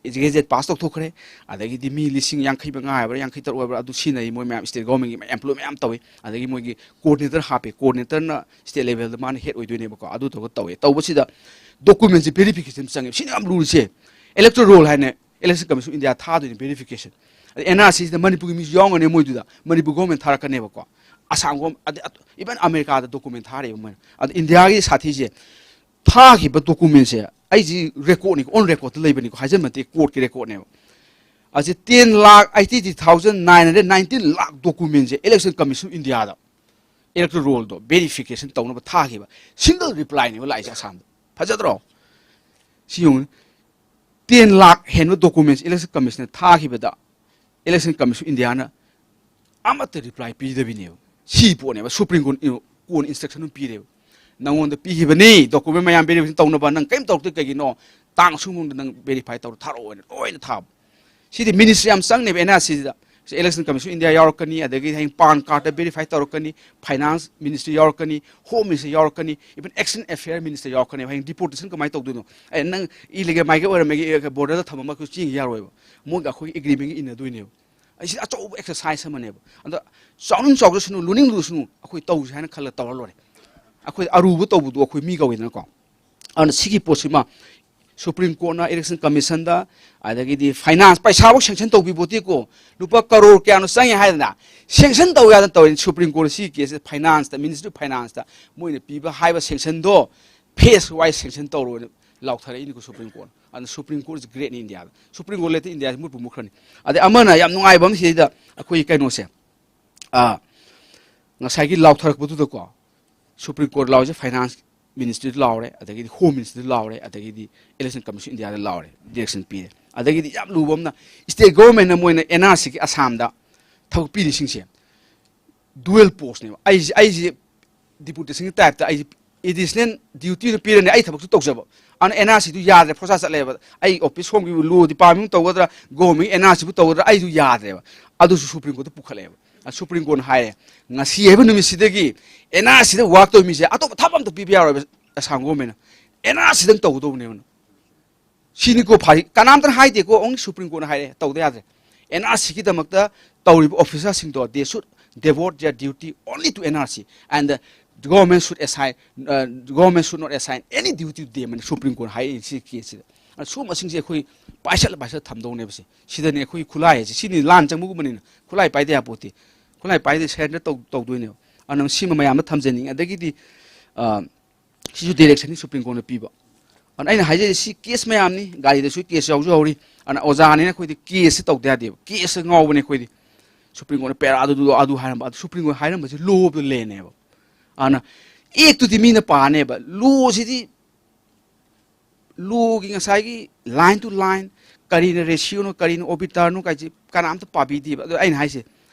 ꯒꯦꯖꯦꯠ ꯄꯥꯁ ꯇꯧꯊꯣꯛꯈ꯭ꯔꯦ꯫ ꯑꯗꯒꯤꯗꯤ ꯃꯤ ꯂꯤꯁꯤꯡ ꯌꯥꯡꯈꯩ ꯃꯉꯥ ꯍꯥꯏꯕ꯭ꯔꯥ, ꯌꯥꯡꯈꯩ ꯇꯔꯨꯛ ꯍꯥꯏꯕ꯭ꯔꯥ, ꯑꯗꯨ ꯁꯤꯖꯤꯟꯅꯩ꯫ ꯃꯣꯏ ꯃꯌꯥꯝ ꯁ꯭ꯇꯦꯠ ꯒꯣꯔꯃꯦꯟꯒꯤ ꯑꯦꯝꯄ꯭ꯂꯣꯏ ꯃꯌꯥꯝ ꯇꯧꯏ꯫ ꯑꯗꯒꯤ ꯃꯣꯏꯒꯤ ꯀꯣꯑꯣꯔꯗꯤꯅꯦꯇꯔ ꯍꯥꯞꯄꯦ, ꯀꯣꯑꯣꯔꯗꯤꯅꯦꯇꯔꯅ ꯁ꯭ꯇꯦꯠ ꯂꯦꯚꯦꯜꯗ ꯃꯥꯅ ꯍꯦꯗ ꯑꯣꯏꯗꯣꯏꯅꯦꯕꯀꯣ꯫ ꯑꯗꯨ ꯇꯧꯔꯒ ꯇꯧꯋꯦ꯫ ꯇꯧꯕꯁꯤꯗ ꯗꯣꯀꯨꯃꯦꯟꯁꯤ ꯚꯦꯔꯤꯐꯤꯀꯦꯁꯟ ꯆꯪꯉꯦ꯫ ꯁꯤꯅ ꯌꯥꯝ ꯂꯨꯔꯤꯁꯦ꯫ ꯏꯂꯦꯛꯇꯣꯔꯦꯜ ꯔꯣꯜ ꯍꯥꯏꯅ ꯏꯂꯦꯛꯁꯟ ꯀꯃꯤꯁꯟ ꯏꯟꯗꯤꯌꯥ ꯊꯥꯗꯣꯏꯅꯦ ꯚꯦꯔꯤꯐꯤꯀꯦꯁꯟ꯫ ꯑꯗꯩ ꯑꯦꯟ ꯑꯥꯔ ꯁꯤꯁꯤꯗ ꯃꯅꯤꯄꯨꯔꯒꯤ ꯃꯤꯁꯨ ꯌꯥꯎꯔꯝꯒꯅꯤ ꯃꯣꯏꯗꯨꯗ, ꯃꯅꯤꯄꯨꯔ ꯒꯣꯔꯃꯦꯟ ꯊꯥꯔꯛꯀꯅꯦꯕꯀꯣ꯫ ꯑꯁꯥꯝ ꯒꯣꯔꯃꯦꯟ, ꯑꯗꯩ ꯑꯇꯣ-, ꯏꯚꯟ ꯑꯃꯦꯔꯤꯀꯥꯗ ꯗꯣꯀꯨꯃꯦꯟ ꯊꯥꯔꯛꯑꯦꯕ ꯃꯣꯏꯅ꯫ ꯑꯗꯣ ꯏꯟꯗꯤꯌꯥꯒꯤ ꯁꯥꯊꯤꯁꯦ, ꯊꯥꯈꯤꯕ ꯗꯣꯀꯨꯃꯦꯟꯁꯦ ꯑꯩꯁꯤ ꯔꯦꯀꯣꯔꯠꯅꯤ, ꯑꯣꯟ ꯔꯦꯀꯣꯔꯠꯇ ꯂꯩꯕꯅꯤꯀꯣ, ꯍꯥꯏꯖꯟꯕ ꯅꯠꯇꯦ, ꯀꯣꯔꯠꯀꯤ ꯔꯦꯀꯣꯔꯠꯅꯦꯕ꯫ ꯑꯁꯤ ten lakh eighty three thousand nine hundred nineteen ꯂꯥꯛ ꯗꯣꯀꯨꯃꯦꯟꯁꯦ ꯏꯂꯦꯛꯁꯟ ꯀꯃꯤꯁꯟ ꯏꯟꯗꯤꯌꯥꯗ ꯏꯂꯦꯛꯇꯣꯔꯦꯜ ꯔꯣꯜꯗꯣ ꯚꯦꯔꯤꯐꯤꯀꯦꯁꯟ ꯇꯧꯅꯕ ꯊꯥꯈꯤꯕ ꯁꯤꯡꯒꯜ ꯔꯤꯄ꯭ꯂꯥꯏꯅꯦꯕ ꯂꯥꯛꯏꯁꯦ ꯑꯁꯥꯝꯗ꯫ ꯐꯖꯗ꯭ꯔꯣ? ꯁꯤ ꯌꯦꯡꯉꯨꯅꯦ꯫ Ten lakh ꯍꯦꯟꯕ ꯗꯣꯀꯨꯃꯦꯟꯁ ꯏꯂꯦꯛꯁꯟ ꯀꯃꯤꯁꯟꯅ ꯊꯥꯈꯤꯕꯗ ꯏꯂꯦꯛꯁꯟ ꯀꯃꯤꯁꯟ ꯏꯟꯗꯤꯌꯥꯅ ꯑꯃꯠꯇ ꯔꯤꯄ꯭ꯂꯥꯏ ꯄꯤꯗꯕꯤꯅꯦꯕ꯫ ꯁꯤ ꯄꯣꯠꯅꯦꯕ ꯁꯨꯄ꯭ꯔꯤꯝ ꯀꯣꯔꯠ ꯀꯣꯟꯅ ꯏꯟꯁꯇ꯭ꯔꯛꯁꯟ ꯑꯃ ꯄꯤꯔꯦꯕ꯫ ꯅꯪꯉꯣꯟꯗ ꯄꯤꯈꯤꯕꯅꯤ ꯗꯣꯀꯨꯃꯦꯟ ꯃꯌꯥꯝ ꯚꯦꯔꯤꯐꯤꯀꯦꯁꯟ ꯇꯧꯅꯕ, ꯅꯪ ꯀꯔꯤꯝ ꯇꯧꯔꯛꯇꯦ ꯀꯩꯒꯤꯅꯣ? ꯇꯥꯡ ꯑꯁꯨꯛ ꯃꯅꯨꯡꯗ ꯅꯪ ꯚꯦꯔꯤꯐꯥꯏ ꯇꯧꯔ ꯊꯥꯔꯛꯑꯣꯅ ꯂꯣꯏꯅ ꯊꯥꯕ꯫ ꯁꯤꯗꯤ ꯃꯤꯅꯤꯁꯇ꯭ꯔꯤ ꯌꯥꯝ ꯆꯪꯅꯦꯕ ꯑꯦꯟ ꯑꯥꯔ ꯁꯤꯁꯤꯗ꯫ ꯁꯤ ꯏꯂꯦꯛꯁꯟ ꯀꯃꯤꯁꯟ ꯏꯟꯗꯤꯌꯥ ꯌꯥꯎꯔꯛꯀꯅꯤ, ꯑꯗꯒꯤ ꯍꯌꯦꯡ ꯄꯥꯟ ꯀꯥꯔꯠꯇ ꯚꯦꯔꯤꯐꯥꯏ ꯇꯧꯔꯛꯀꯅꯤ, ꯐꯥꯏꯅꯥꯟꯁ ꯃꯤꯅꯤꯁꯇ꯭ꯔꯤ ꯌꯥꯎꯔꯛꯀꯅꯤ, ꯍꯣꯝ ꯃꯤꯅꯤꯁꯇ꯭ꯔꯤ ꯌꯥꯎꯔꯛꯀꯅꯤ, ꯏꯚꯟ ꯑꯦꯛꯁꯇꯔꯅꯦꯜ ꯑꯦꯐꯤꯌꯔ ꯃꯤꯅꯤꯁꯇꯔ ꯌꯥꯎꯔꯛꯀꯅꯤ꯫ ꯍꯌꯦꯡ ꯗꯤꯄꯣꯔꯇꯦꯁꯟ ꯀꯃꯥꯏꯅ ꯇꯧꯗꯣꯏꯅꯣ? ꯑꯦ, ꯅꯪ ꯏꯂꯤꯒꯦꯜ ꯃꯥꯏꯒ꯭ꯔꯦꯟ ꯑꯣꯏꯔꯝꯃꯒꯦ, ꯕꯣꯔꯗꯔꯗ ꯊꯝꯃꯝꯃꯒ ꯆꯦꯟꯈꯤ ꯌꯥꯔꯣꯏꯕ꯫ ꯃꯣꯏꯒ ꯑꯩꯈꯣꯏꯒꯤ ꯑꯦꯒ꯭ꯔꯤꯃꯦꯟꯒ ꯏꯟꯅꯗꯣꯏꯅꯦꯕ꯫ ꯑꯩ ꯁꯤꯗꯤ ꯑꯆꯧꯕ ꯑꯦꯛꯁꯔꯁꯥꯏꯁ ꯑꯃꯅꯦꯕ꯫ ꯑꯗ ꯆꯥꯎꯅꯤꯡ ꯆꯥꯎꯖꯁꯅꯨ, ꯂꯨꯅꯤꯡ ꯂꯨꯁꯅꯨ, ꯑꯩꯈꯣꯏ ꯇꯧꯁꯦ ꯍꯥꯏꯅ ꯈꯜꯂ ꯇꯧꯔ ꯂꯣꯏꯔꯦ꯫ ꯑꯩꯈꯣꯏ ꯑꯔꯨꯕ ꯇꯧꯕꯗꯣ ꯑꯩꯈꯣꯏ ꯃꯤ ꯀꯧꯏꯗꯅꯀꯣ꯫ ꯑꯗꯨꯅ ꯁꯤꯒꯤ ꯄꯣꯠꯁꯤꯃ ꯁꯨꯄ꯭ꯔꯤꯝ ꯀꯣꯔꯠꯅ ꯏꯂꯦꯛꯁꯟ ꯀꯃꯤꯁꯟꯗ, ꯑꯗꯒꯤꯗꯤ ꯐꯥꯏꯅꯥꯟꯁ, ꯄꯩꯁꯥꯐꯧ ꯁꯦꯡꯁꯟ ꯇꯧꯕꯤꯕꯣꯠꯇꯦꯀꯣ꯫ ꯂꯨꯄꯥ ꯀꯔꯣꯔ ꯀꯌꯥꯅꯣ ꯆꯪꯉꯦ ꯍꯥꯏꯗꯅ ꯁꯦꯡꯁꯟ ꯇꯧ ꯌꯥꯗꯅ ꯇꯧꯔꯤꯅꯤ꯫ ꯁꯨꯄ꯭ꯔꯤꯝ ꯀꯣꯔꯠꯅ ꯁꯤꯒꯤ ꯀꯦꯁꯁꯦ ꯐꯥꯏꯅꯥꯟꯁꯇ, ꯃꯤꯅꯤꯁꯇ꯭ꯔꯤ ꯑꯣꯐ ꯐꯥꯏꯅꯥꯟꯁꯇ ꯃꯣꯏꯅ ꯄꯤꯕ ꯍꯥꯏꯕ ꯁꯦꯡꯁꯟꯗꯣ ꯐꯦꯁ ꯋꯥꯏꯁ ꯁꯦꯡꯁꯟ ꯇꯧꯔꯣꯅ ꯂꯥꯎꯊꯔꯛꯏꯅꯤꯀꯣ ꯁꯨꯄ꯭ꯔꯤꯝ ꯀꯣꯔꯠ꯫ ꯑꯗꯨꯅ ꯁꯨꯄ꯭ꯔꯤꯝ ꯀꯣꯔꯠ ꯏꯁ ꯒ꯭ꯔꯦꯠꯅꯤ ꯏꯟꯗꯤꯌꯥꯗ꯫ ꯁꯨꯄ꯭ꯔꯤꯝ ꯀꯣꯔꯠ ꯂꯩꯇ ꯏꯟꯗꯤꯌꯥꯁꯤ ꯃꯨꯠꯄꯨ ꯃꯨꯠꯈ꯭ꯔꯅꯤ꯫ ꯑꯗꯩ ꯑꯃꯅ ꯌꯥꯝ ꯅꯨꯡꯉꯥꯏꯕ ꯑꯃ ꯁꯤꯗꯩꯗ ꯑꯩꯈꯣꯏ ꯀꯩꯅꯣꯁꯦ, ꯑꯥ, ꯉꯁꯥꯏꯒꯤ ꯂꯥꯎꯊꯔꯛꯄꯗꯨꯗꯀꯣ, ꯁꯨꯄ꯭ꯔꯤꯝ ꯀꯣꯔꯠ ꯂꯥꯎꯔꯤꯁꯦ ꯐꯥꯏꯅꯥꯟꯁ ꯃꯤꯅꯤꯁꯇ꯭ꯔꯤꯗ ꯂꯥꯎꯔꯦ, ꯑꯗꯒꯤꯗꯤ ꯍꯣꯝ ꯃꯤꯅꯤꯁꯇ꯭ꯔꯤꯗ ꯂꯥꯎꯔꯦ, ꯑꯗꯒꯤꯗꯤ ꯏꯂꯦꯛꯁꯟ ꯀꯃꯤꯁꯟ ꯏꯟꯗꯤꯌꯥꯗ ꯂꯥꯎꯔꯦ, ꯗꯤꯔꯦꯛꯁꯟ ꯄꯤꯔꯦ꯫ ꯑꯗꯒꯤꯗꯤ ꯌꯥꯝ ꯂꯨꯕ ꯑꯃꯅ, ꯁ꯭ꯇꯦꯠ ꯒꯣꯚꯔꯟꯃꯦꯟꯠꯅ ꯃꯣꯏꯅ ꯑꯦꯟ ꯑꯥꯔ ꯁꯤꯒꯤ ꯑꯁꯥꯝꯗ ꯊꯕꯛ ꯄꯤꯔꯤꯁꯤꯡꯁꯦ ꯗꯨꯋꯦꯜ ꯄꯣꯁꯅꯦꯕ꯫ ꯑꯩꯁꯦ, ꯑꯩꯁꯦ ꯗꯤꯄꯨꯇꯦꯁꯟꯒꯤ ꯇꯥꯏꯞꯇ ꯑꯩꯁꯦ ꯑꯦꯗꯤꯁꯅꯦꯜ ꯗ꯭ꯌꯨꯇꯤꯗ ꯄꯤꯔꯅꯤ, ꯑꯩ ꯊꯕꯛꯁꯨ ꯇꯧꯖꯕ꯫ ꯑꯗꯨꯅ ꯑꯦꯟ ꯑꯥꯔ ꯁꯤꯗꯨ ꯌꯥꯗ꯭ꯔꯦ, ꯐꯣꯔꯁꯥ ꯆꯠꯂꯦꯕ꯫ ꯑꯩ ꯑꯣꯐꯤꯁ ꯍꯣꯝꯒꯤ ꯂꯣ ꯗꯤꯄꯥꯔꯠꯃꯦꯟ ꯇꯧꯒꯗ꯭ꯔꯥ, ꯒꯣꯚꯔꯟꯃꯦꯟꯠ ꯑꯦꯟ ꯑꯥꯔ ꯁꯤꯕꯨ ꯇꯧꯒꯗ꯭ꯔꯥ, ꯑꯩꯁꯨ ꯌꯥꯗ꯭ꯔꯦꯕ꯫ ꯑꯗꯨꯁꯨ ꯁꯨꯄ꯭ꯔꯤꯝ ꯀꯣꯔꯠꯇ ꯄꯨꯈꯠꯂꯛꯑꯦꯕ꯫ ꯑ, ꯁꯨꯄ꯭ꯔꯤꯝ ꯀꯣꯔꯠꯅ ꯍꯥꯏꯔꯦ, "ꯉꯁꯤ ꯍꯥꯏꯕ ꯅꯨꯃꯤꯠꯁꯤꯗꯒꯤ ꯑꯦꯟ ꯑꯥꯔ ꯁꯤꯗ ꯋꯥꯔꯛ ꯇꯧꯕ ꯃꯤꯁꯦ ꯑꯇꯣꯞꯄ ꯊꯕꯛ ꯑꯝꯇ ꯄꯤꯕ ꯌꯥꯔꯣꯏꯕ, ꯑꯁꯥꯝ ꯒꯣꯚꯔꯟꯃꯦꯟꯠꯅ ꯑꯦꯟ ꯑꯥꯔ ꯁꯤꯗꯪ ꯇꯧꯒꯗꯧꯕꯅꯦꯕ"꯫ ꯁꯤꯅꯤꯀꯣ ꯐꯥꯔꯤ, ꯀꯅꯥꯝꯇꯅ ꯍꯥꯏꯗꯦꯀꯣ, ꯑꯣꯡꯂꯤ ꯁꯨꯄ꯭ꯔꯤꯝ ꯀꯣꯔꯠꯅ ꯍꯥꯏꯔꯦ, ꯇꯧꯗ ꯌꯥꯗ꯭ꯔꯦ꯫ ꯑꯦꯟ ꯑꯥꯔ ꯁꯤꯒꯤꯗꯃꯛꯇ ꯇꯧꯔꯤꯕ ꯑꯣꯐꯤꯁꯥꯔꯁꯤꯡꯗꯣ, they should devote their duty only to N R C and the government should assign, uh, government should not assign any duty to them, ꯑꯅ ꯁꯨꯄ꯭ꯔꯤꯝ ꯀꯣꯔꯠ ꯍꯥꯏꯔꯛꯏ ꯁꯤ ꯀꯦꯁꯁꯤꯗ꯫ ꯑꯗ ꯁꯨꯝꯕꯁꯤꯡꯁꯦ ꯑꯩꯈꯣꯏ ꯄꯥꯏꯁꯜꯂ ꯄꯥꯏꯁꯜꯂ ꯊꯝꯗꯧꯅꯦꯕꯁꯦ꯫ ꯁꯤꯗꯅꯦ ꯑꯩꯈꯣꯏ ꯈꯨꯠꯂꯥꯏ ꯍꯥꯏꯁꯦ꯫ ꯁꯤꯅꯤ ꯂꯥꯟ ꯆꯪꯕꯒꯨꯝꯕꯅꯤꯅ꯫ ꯈꯨꯠꯂꯥꯏ ꯄꯥꯏꯗ ꯌꯥꯄꯣꯠꯇꯦ꯫ ꯈꯨꯠꯂꯥꯏ ꯄꯥꯏꯗ ꯁꯔꯦꯟꯗꯔ ꯇꯧ-, ꯇꯧꯗꯣꯏꯅꯦꯕ꯫ ꯑꯗꯨꯅ ꯁꯤꯃ ꯃꯌꯥꯝꯗ ꯊꯝꯖꯅꯤꯡꯉꯤ꯫ ꯑꯗꯒꯤꯗꯤ, ꯑ, ꯁꯤꯁꯨ ꯗꯤꯔꯦꯛꯁꯟꯅꯤ ꯁꯨꯄ꯭ꯔꯤꯝ ꯀꯣꯔꯠꯅ ꯄꯤꯕ꯫ ꯑꯗꯨꯅ ꯑꯩꯅ ꯍꯥꯏꯖꯔꯤꯁꯦ, ꯁꯤ ꯀꯦꯁ ꯃꯌꯥꯝꯅꯤ, ꯒꯥꯔꯤꯗꯁꯨ ꯀꯦꯁ ꯌꯥꯎꯖꯍꯧꯔꯤ꯫ ꯑꯗꯨꯅ ꯑꯣꯖꯥꯅꯤꯅ ꯑꯩꯈꯣꯏꯗꯤ ꯀꯦꯁꯁꯦ ꯇꯧꯗ ꯌꯥꯗꯦꯕ, ꯀꯦꯁꯇ ꯉꯥꯎꯕꯅꯦ ꯑꯩꯈꯣꯏꯗꯤ꯫ ꯁꯨꯄ꯭ꯔꯤꯝ ꯀꯣꯔꯠꯅ ꯄꯦꯔꯥ ꯑꯗꯨ, ꯑꯗꯨ ꯍꯥꯏꯔꯝꯕ, ꯑꯗꯨ ꯁꯨꯄ꯭ꯔꯤꯝ ꯀꯣꯔꯠ ꯍꯥꯏꯔꯝꯕꯁꯦ ꯂꯣ ꯑꯣꯐ ꯗ ꯂꯦꯟꯅꯦꯕ꯫ ꯑꯗꯨꯅ ꯑꯦꯛꯇꯨꯗꯤ ꯃꯤꯅ ꯄꯥꯅꯦꯕ, ꯂꯣꯁꯤꯗꯤ ꯂꯣꯒꯤ ꯉꯁꯥꯏꯒꯤ line to line, ꯀꯔꯤꯅ ꯔꯦꯁꯤꯌꯣꯅꯣ, ꯀꯔꯤꯅ ꯑꯣꯕꯤꯇꯔꯅꯣ ꯀꯥꯏꯁꯦ ꯀꯅꯥꯝꯇ ꯄꯥꯕꯤꯗꯦꯕ꯫ ꯑꯗꯣ ꯑꯩꯅ ꯍꯥꯏꯁꯦ,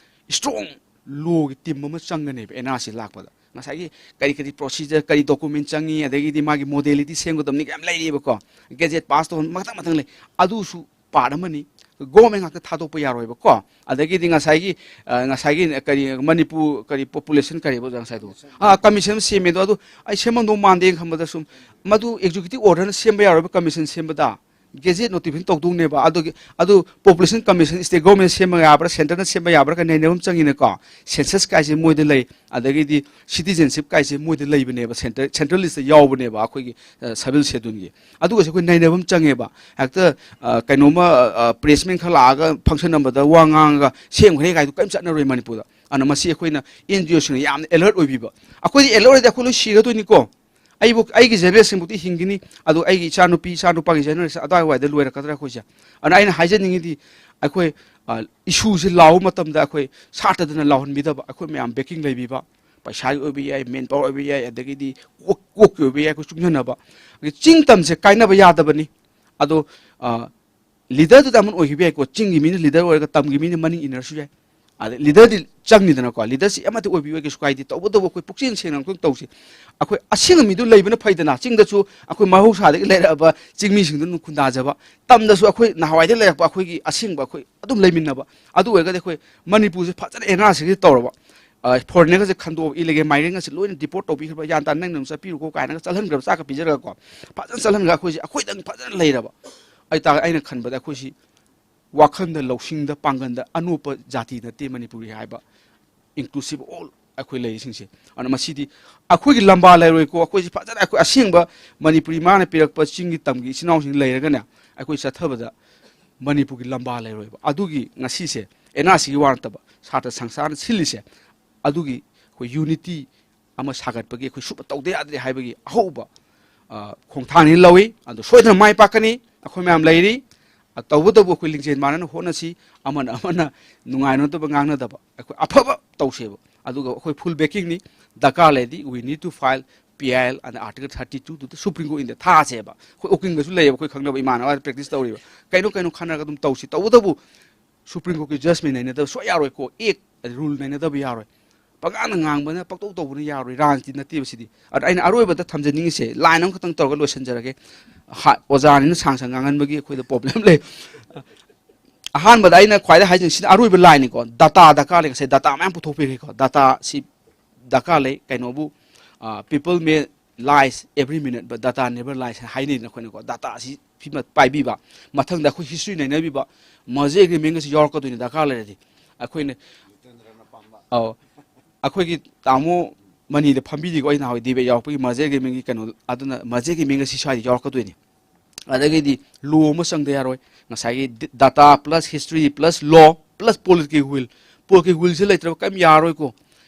ꯏꯁꯇ꯭ꯔꯣꯡ ꯂꯣꯒꯤ ꯇꯤꯝ ꯑꯃ ꯆꯪꯒꯅꯦꯕ ꯑꯦꯟ ꯑꯥꯔ ꯁꯤ ꯂꯥꯛꯄꯗ꯫ ꯉꯁꯥꯏꯒꯤ ꯀꯔꯤ ꯀꯔꯤ ꯄ꯭ꯔꯣꯁꯤꯖꯔ, ꯀꯔꯤ ꯗꯣꯀꯨꯃꯦꯟ ꯆꯪꯉꯤ, ꯑꯗꯒꯤꯗꯤ ꯃꯥꯒꯤ ꯃꯣꯗꯦꯂꯤꯇꯤ ꯁꯦꯝꯒꯗꯕꯅꯤ ꯀꯌꯥꯝ ꯂꯩꯔꯤꯕꯀꯣ, ꯒꯦꯖꯦꯠ ꯄꯥꯁ ꯇꯧꯕ ꯃꯊꯪ ꯃꯊꯪ ꯂꯩ꯫ ꯑꯗꯨꯁꯨ ꯄꯥꯔꯠ ꯑꯃꯅꯤ꯫ ꯒꯣꯔꯃꯦꯟ ꯉꯥꯛꯇ ꯊꯥꯗꯣꯛꯄ ꯌꯥꯔꯣꯏꯕꯀꯣ꯫ ꯑꯗꯒꯤꯗꯤ ꯉꯁꯥꯏꯒꯤ, ꯑ, ꯉꯁꯥꯏꯒꯤ ꯀꯔꯤ, ꯃꯅꯤꯄꯨꯔ ꯀꯔꯤ ꯄꯣꯄꯨꯂꯦꯁꯟ ꯀꯔꯤꯕ ꯑꯣꯖꯥ ꯉꯁꯥꯏꯗꯣ? ꯑꯥ, ꯀꯃꯤꯁꯟ ꯑꯃ ꯁꯦꯝꯃꯦ ꯑꯗꯣ, ꯑꯗꯨ ꯑꯩ ꯁꯦꯝꯐꯝꯗꯧ ꯃꯥꯟꯗꯦ ꯈꯟꯕꯗ ꯁꯨꯝ ꯃꯗꯨ ꯑꯦꯛꯖꯤꯀ꯭ꯌꯨꯇꯤꯚ ꯑꯣꯔꯗꯔꯅ ꯁꯦꯝꯕ ꯌꯥꯔꯣꯏꯕ ꯀꯃꯤꯁꯟ ꯁꯦꯝꯕꯗ꯫ ꯒꯦꯖꯦꯠ ꯅꯣꯇꯤꯐꯤꯀꯦꯁꯟ ꯇꯧꯗꯧꯅꯦꯕ꯫ ꯑꯗꯨꯒꯤ, ꯑꯗꯨ ꯄꯣꯄꯨꯂꯦꯁꯟ ꯀꯃꯤꯁꯟ ꯁ꯭ꯇꯦꯠ ꯒꯣꯔꯃꯦꯟ ꯁꯦꯝꯕ ꯌꯥꯕ꯭ꯔꯥ, ꯁꯦꯟꯇꯔꯅ ꯁꯦꯝꯕ ꯌꯥꯕ꯭ꯔꯥ ꯀ ꯅꯩꯅꯕ ꯑꯃ ꯆꯪꯉꯤꯅꯀꯣ꯫ ꯁꯦꯟꯁꯁ ꯀꯥꯏꯁꯦ ꯃꯣꯏꯗ ꯂꯩ, ꯑꯗꯒꯤꯗꯤ ꯁꯤꯇꯤꯖꯦꯟꯁꯤꯞ ꯀꯥꯏꯁꯦ ꯃꯣꯏꯗ ꯂꯩꯕꯅꯦꯕ, ꯁꯦꯟꯇꯔ, ꯁꯦꯟꯇ꯭ꯔꯦꯜ ꯂꯤꯁꯇ ꯌꯥꯎꯕꯅꯦꯕ ꯑꯩꯈꯣꯏꯒꯤ, ꯑ, ꯁꯕꯤꯜ ꯁꯦꯗꯨꯜꯒꯤ꯫ ꯑꯗꯨꯒꯁꯦ ꯑꯩꯈꯣꯏ ꯅꯩꯅꯕ ꯑꯃ ꯆꯪꯉꯦꯕ꯫ ꯍꯦꯛꯇ, ꯑ, ꯀꯩꯅꯣꯝꯃ, ꯑ, ꯄ꯭ꯔꯦꯁꯃꯦꯟ ꯈꯔ ꯂꯥꯛꯑꯒ ꯐꯪꯁꯟ ꯑꯃꯗ ꯋꯥ ꯉꯥꯡꯉꯒ ꯁꯦꯝꯈ꯭ꯔꯦ ꯀꯥꯏꯗꯣ ꯀꯔꯤꯝ ꯆꯠꯅꯔꯣꯏ ꯃꯅꯤꯄꯨꯔꯗ꯫ ꯑꯗꯨꯅ ꯃꯁꯤ ꯑꯩꯈꯣꯏꯅ ꯑꯦꯟ ꯖꯤ ꯑꯣꯁꯤꯡꯅ ꯌꯥꯝꯅ ꯑꯦꯂꯔꯠ ꯑꯣꯏꯕꯤꯕ꯫ ꯑꯩꯈꯣꯏꯗꯤ ꯑꯦꯂꯔꯠ ꯑꯣꯏꯔꯗꯤ ꯑꯩꯈꯣꯏ ꯂꯣꯏ ꯁꯤꯒꯗꯣꯏꯅꯤꯀꯣ꯫ ꯑꯩꯕꯨ, ꯑꯩꯒꯤ ꯖꯦꯅꯦꯔꯦꯁꯟꯕꯨꯗꯤ ꯍꯤꯡꯒꯅꯤ, ꯑꯗꯨ ꯑꯩꯒꯤ ꯏꯆꯥꯅꯨꯄꯤ, ꯏꯆꯥꯅꯨꯄꯥꯒꯤ ꯖꯦꯅꯦꯔꯦꯁꯟ ꯑꯗꯨꯋꯥꯏꯋꯥꯏꯗ ꯂꯣꯏꯔꯛꯀꯗ꯭ꯔꯥ ꯑꯩꯈꯣꯏꯁꯦ? ꯑꯗꯨꯅ ꯑꯩꯅ ꯍꯥꯏꯖꯅꯤꯡꯉꯤꯗꯤ, ꯑꯩꯈꯣꯏ, ꯑ, ꯏꯁꯨꯁꯦ ꯂꯥꯎꯕ ꯃꯇꯝꯗ ꯑꯩꯈꯣꯏ ꯁꯥꯇ꯭ꯔꯗꯅ ꯂꯥꯎꯍꯟꯕꯤꯗꯕ, ꯑꯩꯈꯣꯏ ꯃꯌꯥꯝ ꯕꯦꯀꯤꯡ ꯂꯩꯕꯤꯕ, ꯄꯩꯁꯥꯒꯤ ꯑꯣꯏꯕ ꯌꯥꯏ, ꯃꯦꯟ ꯄꯥꯋꯔ ꯑꯣꯏꯕ ꯌꯥꯏ, ꯑꯗꯒꯤꯗꯤ ꯀꯣꯛ-, ꯀꯣꯛꯀꯤ ꯑꯣꯏꯕ ꯌꯥꯏ, ꯑꯩꯈꯣꯏ ꯆꯨꯡꯁꯤꯟꯅꯕ꯫ ꯑꯗꯒꯤ ꯆꯤꯡ ꯇꯝꯁꯦ ꯀꯥꯏꯅꯕ ꯌꯥꯗꯕꯅꯤ꯫ ꯑꯗꯣ, ꯑ, ꯂꯤꯗꯔꯗꯨꯗ ꯑꯃꯅ ꯑꯣꯏꯈꯤꯕ ꯌꯥꯏꯀꯣ, ꯆꯤꯡꯒꯤ ꯃꯤꯅ ꯂꯤꯗꯔ ꯑꯣꯏꯔꯒ ꯇꯝꯒꯤ ꯃꯤꯅ ꯃꯅꯤꯡ ꯏꯟꯅꯔꯁꯨ ꯌꯥꯏ꯫ ꯑꯗ ꯂꯤꯗꯔꯗꯤ ꯆꯪꯅꯤꯗꯅꯀꯣ, ꯂꯤꯗꯔꯁꯤ ꯑꯃꯠꯇ ꯑꯣꯏꯕꯤꯌꯨ ꯀꯩꯁꯨ ꯀꯥꯏꯗꯦ꯫ ꯇꯧꯕꯇꯕꯨ ꯑꯩꯈꯣꯏ ꯄꯨꯛꯆꯦꯜ ꯁꯦꯡꯅ ꯑꯃꯨꯛꯇꯪ ꯇꯧꯁꯤ꯫ ꯑꯩꯈꯣꯏ ꯑꯁꯦꯡꯕ ꯃꯤꯗꯨ ꯂꯩꯕꯅ ꯐꯩꯗꯅ, ꯆꯤꯡꯗꯁꯨ ꯑꯩꯈꯣꯏ ꯃꯍꯧꯁꯥꯗꯒꯤ ꯂꯩꯔꯛꯑꯕ ꯆꯤꯡꯃꯤꯁꯤꯡꯗꯨ ꯑꯗꯨꯝ ꯈꯨꯟꯗꯥꯖꯕ, ꯇꯝꯗꯁꯨ ꯑꯩꯈꯣꯏ ꯅꯍꯥꯟꯋꯥꯏꯗꯒꯤ ꯂꯩꯔꯛꯄ ꯑꯩꯈꯣꯏꯒꯤ ꯑꯁꯦꯡꯕ ꯑꯩꯈꯣꯏ ꯑꯗꯨꯝ ꯂꯩꯃꯤꯟꯅꯕ꯫ ꯑꯗꯨ ꯑꯣꯏꯔꯒꯗꯤ ꯑꯩꯈꯣꯏ ꯃꯅꯤꯄꯨꯔꯁꯦ ꯐꯖꯅ ꯑꯦꯟ ꯑꯥꯔ ꯁꯤꯒꯤ ꯇꯧꯔꯕ, ꯐꯣꯔꯦꯅꯔꯒꯁꯦ ꯈꯟꯗꯣꯛꯑꯕ, ꯏꯂꯤꯒꯦꯜ ꯃꯥꯏꯒ꯭ꯔꯦꯟꯒꯁꯦ ꯂꯣꯏꯅ ꯗꯤꯄꯣꯔꯠ ꯇꯧꯕꯤꯈ꯭ꯔꯕ, ꯒ꯭ꯌꯥꯟ ꯇꯥꯅ ꯅꯪꯅ ꯑꯗꯨꯝ ꯆꯠꯄꯤꯔꯨꯀꯣ ꯀꯥꯏꯅꯒ ꯆꯠꯍꯟꯈ꯭ꯔꯕ, ꯆꯥꯛꯀ ꯄꯤꯖꯔꯒꯀꯣ, ꯐꯖꯅ ꯆꯠꯍꯟꯈ꯭ꯔꯒ ꯑꯩꯈꯣꯏꯁꯦ ꯑꯩꯈꯣꯏꯗꯪ ꯐꯖꯅ ꯂꯩꯔꯕ꯫ ꯑꯩ ꯇꯥ-, ꯑꯩꯅ ꯈꯟꯕꯗ ꯑꯩꯈꯣꯏꯁꯤ ꯋꯥꯈꯜꯗ, ꯂꯧꯁꯤꯡꯗ, ꯄꯥꯡꯒꯜꯗ ꯑꯅꯣꯞꯄ ꯖꯥꯇꯤ ꯅꯠꯇꯦ ꯃꯅꯤꯄꯨꯔꯤ ꯍꯥꯏꯕ, inclusive all ꯑꯩꯈꯣꯏ ꯂꯩꯔꯤꯁꯤꯡꯁꯦ꯫ ꯑꯗꯨꯅ ꯃꯁꯤꯗꯤ ꯑꯩꯈꯣꯏꯒꯤ ꯂꯝꯕꯥ ꯂꯩꯔꯣꯏꯀꯣ꯫ ꯑꯩꯈꯣꯏꯁꯤ ꯐꯖꯅ ꯑꯩꯈꯣꯏ ꯑꯁꯦꯡꯕ ꯃꯅꯤꯄꯨꯔꯤ ꯃꯥꯅ ꯄꯤꯔꯛꯄ ꯆꯤꯡꯒꯤ ꯇꯝꯒꯤ ꯏꯆꯤꯟ ꯏꯅꯥꯎꯁꯤꯡ ꯂꯩꯔꯒꯅꯦ, ꯑꯩꯈꯣꯏ ꯆꯠꯊꯕꯗ ꯃꯅꯤꯄꯨꯔꯒꯤ ꯂꯝꯕꯥ ꯂꯩꯔꯣꯏꯕ꯫ ꯑꯗꯨꯒꯤ ꯉꯁꯤꯁꯦ ꯑꯦꯟ ꯑꯥꯔ ꯁꯤꯒꯤ ꯋꯥ ꯅꯠꯇꯕ ꯁꯥꯇ꯭ꯔ ꯁꯪꯁꯊꯥꯟꯅ ꯁꯤꯜꯂꯤꯁꯦ, ꯑꯗꯨꯒꯤ ꯑꯩꯈꯣꯏ ꯌꯨꯅꯤꯇꯤ ꯑꯃ ꯁꯥꯒꯠꯄꯒꯤ ꯑꯩꯈꯣꯏ ꯁꯨꯞꯅ ꯇꯧꯗ ꯌꯥꯗ꯭ꯔꯦ ꯍꯥꯏꯕꯒꯤ ꯑꯍꯧꯕ, ꯑ, ꯈꯣꯡꯊꯥꯡꯅꯤ ꯂꯧꯏ꯫ ꯑꯗꯨ ꯁꯣꯏꯗꯅ ꯃꯥꯏ ꯄꯥꯛꯀꯅꯤ꯫ ꯑꯩꯈꯣꯏ ꯃꯌꯥꯝ ꯂꯩꯔꯤ꯫ ꯑ, ꯇꯧꯕꯇꯕꯨ ꯑꯩꯈꯣꯏ ꯂꯤꯡꯖꯦꯜ ꯃꯥꯟꯅꯅ ꯍꯣꯠꯅꯁꯤ꯫ ꯑꯃꯅ ꯑꯃꯅ ꯅꯨꯡꯉꯥꯏꯅꯗꯕ ꯉꯥꯡꯅꯗꯕ, ꯑꯩꯈꯣꯏ ꯑꯐꯕ ꯇꯧꯁꯦꯕ꯫ ꯑꯗꯨꯒ ꯑꯩꯈꯣꯏ full backingꯅꯤ꯫ ꯗꯔꯀꯥꯔ ꯂꯩꯔꯗꯤ we need to file P I L under Article thirty two ꯗꯨꯗ Supreme Court ꯗ ꯊꯥꯁꯦꯕ꯫ ꯑꯩꯈꯣꯏ ꯎꯀꯤꯜꯗꯁꯨ ꯂꯩꯌꯦꯕ, ꯑꯩꯈꯣꯏ ꯈꯪꯅꯕ ꯏꯃꯥꯟꯅꯕ practice ꯇꯧꯔꯤꯕ꯫ ꯀꯩꯅꯣ ꯀꯩꯅꯣ ꯈꯟꯅꯔꯒ ꯑꯗꯨꯝ ꯇꯧꯁꯤ꯫ ꯇꯧꯕꯇꯕꯨ Supreme Courtꯀꯤ judgment ꯅꯩꯅꯗꯕ ꯁꯨꯡꯌꯥ ꯌꯥꯔꯣꯏꯀꯣ꯫ Act, rule ꯅꯩꯅꯗꯕ ꯌꯥꯔꯣꯏ꯫ ꯄꯉꯥꯡꯗ ꯉꯥꯡꯕꯅ, ꯄꯪꯇꯧ ꯇꯧꯕꯅ ꯌꯥꯔꯣꯏ꯫ ꯔꯥꯖꯅꯤꯇꯤ ꯅꯠꯇꯦꯕ ꯁꯤꯗꯤ꯫ ꯑꯗ ꯑꯩꯅ ꯑꯔꯣꯏꯕꯗ ꯊꯝꯖꯅꯤꯡꯉꯤꯁꯦ, line ꯑꯃꯈꯛꯇꯪ ꯇꯧꯔꯒ ꯂꯣꯏꯁꯤꯟꯖꯔꯒꯦ꯫ ꯍꯥ, ꯑꯣꯖꯥꯅꯤꯅ ꯁꯥꯡ ꯁꯥꯡ ꯉꯥꯡꯍꯟꯕꯒꯤ ꯑꯩꯈꯣꯏꯗ problem ꯂꯩ꯫ ꯑꯍꯥꯟꯕꯗ ꯑꯩꯅ ꯈ꯭ꯋꯥꯏꯗꯩ ꯍꯥꯏꯖꯅꯤꯡ-, ꯁꯤꯅ ꯑꯔꯣꯏꯕ lineꯅꯤꯀꯣ꯫ Data ꯗꯔꯀꯥꯔ ꯂꯩ꯫ ꯉꯁꯥꯏ data ꯃꯌꯥꯝ ꯄꯨꯊꯣꯛꯄꯤꯈ꯭ꯔꯦꯀꯣ꯫ Data ꯁꯤ ꯗꯔꯀꯥꯔ ꯂꯩ꯫ ꯀꯩꯅꯣꯕꯨ, ꯑ, people may lies every minute, but data never lies ꯍꯥꯏꯅꯩꯗꯅ ꯑꯩꯈꯣꯏꯅꯀꯣ꯫ Data ꯁꯤ ꯐꯤꯃ-, ꯄꯥꯏꯕꯤꯕ, ꯃꯊꯪꯗ ꯑꯩꯈꯣꯏ history ꯅꯩꯅꯕꯤꯕ, merger agreement ꯑꯁꯤ ꯌꯥꯎꯔꯛꯀꯗꯣꯏꯅꯤ ꯗꯔꯀꯥꯔ ꯂꯩꯔꯗꯤ꯫ ꯑꯩꯈꯣꯏꯅ, ꯑꯧ, ꯑꯩꯈꯣꯏꯒꯤ ꯇꯥꯃꯣ ꯃꯅꯤꯗ ꯐꯝꯕꯤꯔꯤꯀꯣ, ꯑꯩ ꯅꯍꯥꯟꯋꯥꯏ debate ꯌꯥꯎꯔꯛꯄꯒꯤ merger agreement ꯀꯩꯅꯣ, ꯑꯗꯨꯅ merger agreement ꯑꯁꯤ ꯁ꯭ꯋꯥꯏꯗ ꯌꯥꯎꯔꯛꯀꯗꯣꯏꯅꯤ꯫ ꯑꯗꯒꯤꯗꯤ law ꯑꯃ ꯆꯪꯗ ꯌꯥꯔꯣꯏ꯫ ꯉꯁꯥꯏꯒꯤ ꯗ-, data plus history plus law plus political will, political willꯁꯦ ꯂꯩꯇ꯭ꯔꯕ ꯀꯔꯤꯝ ꯌꯥꯔꯣꯏꯀꯣ꯫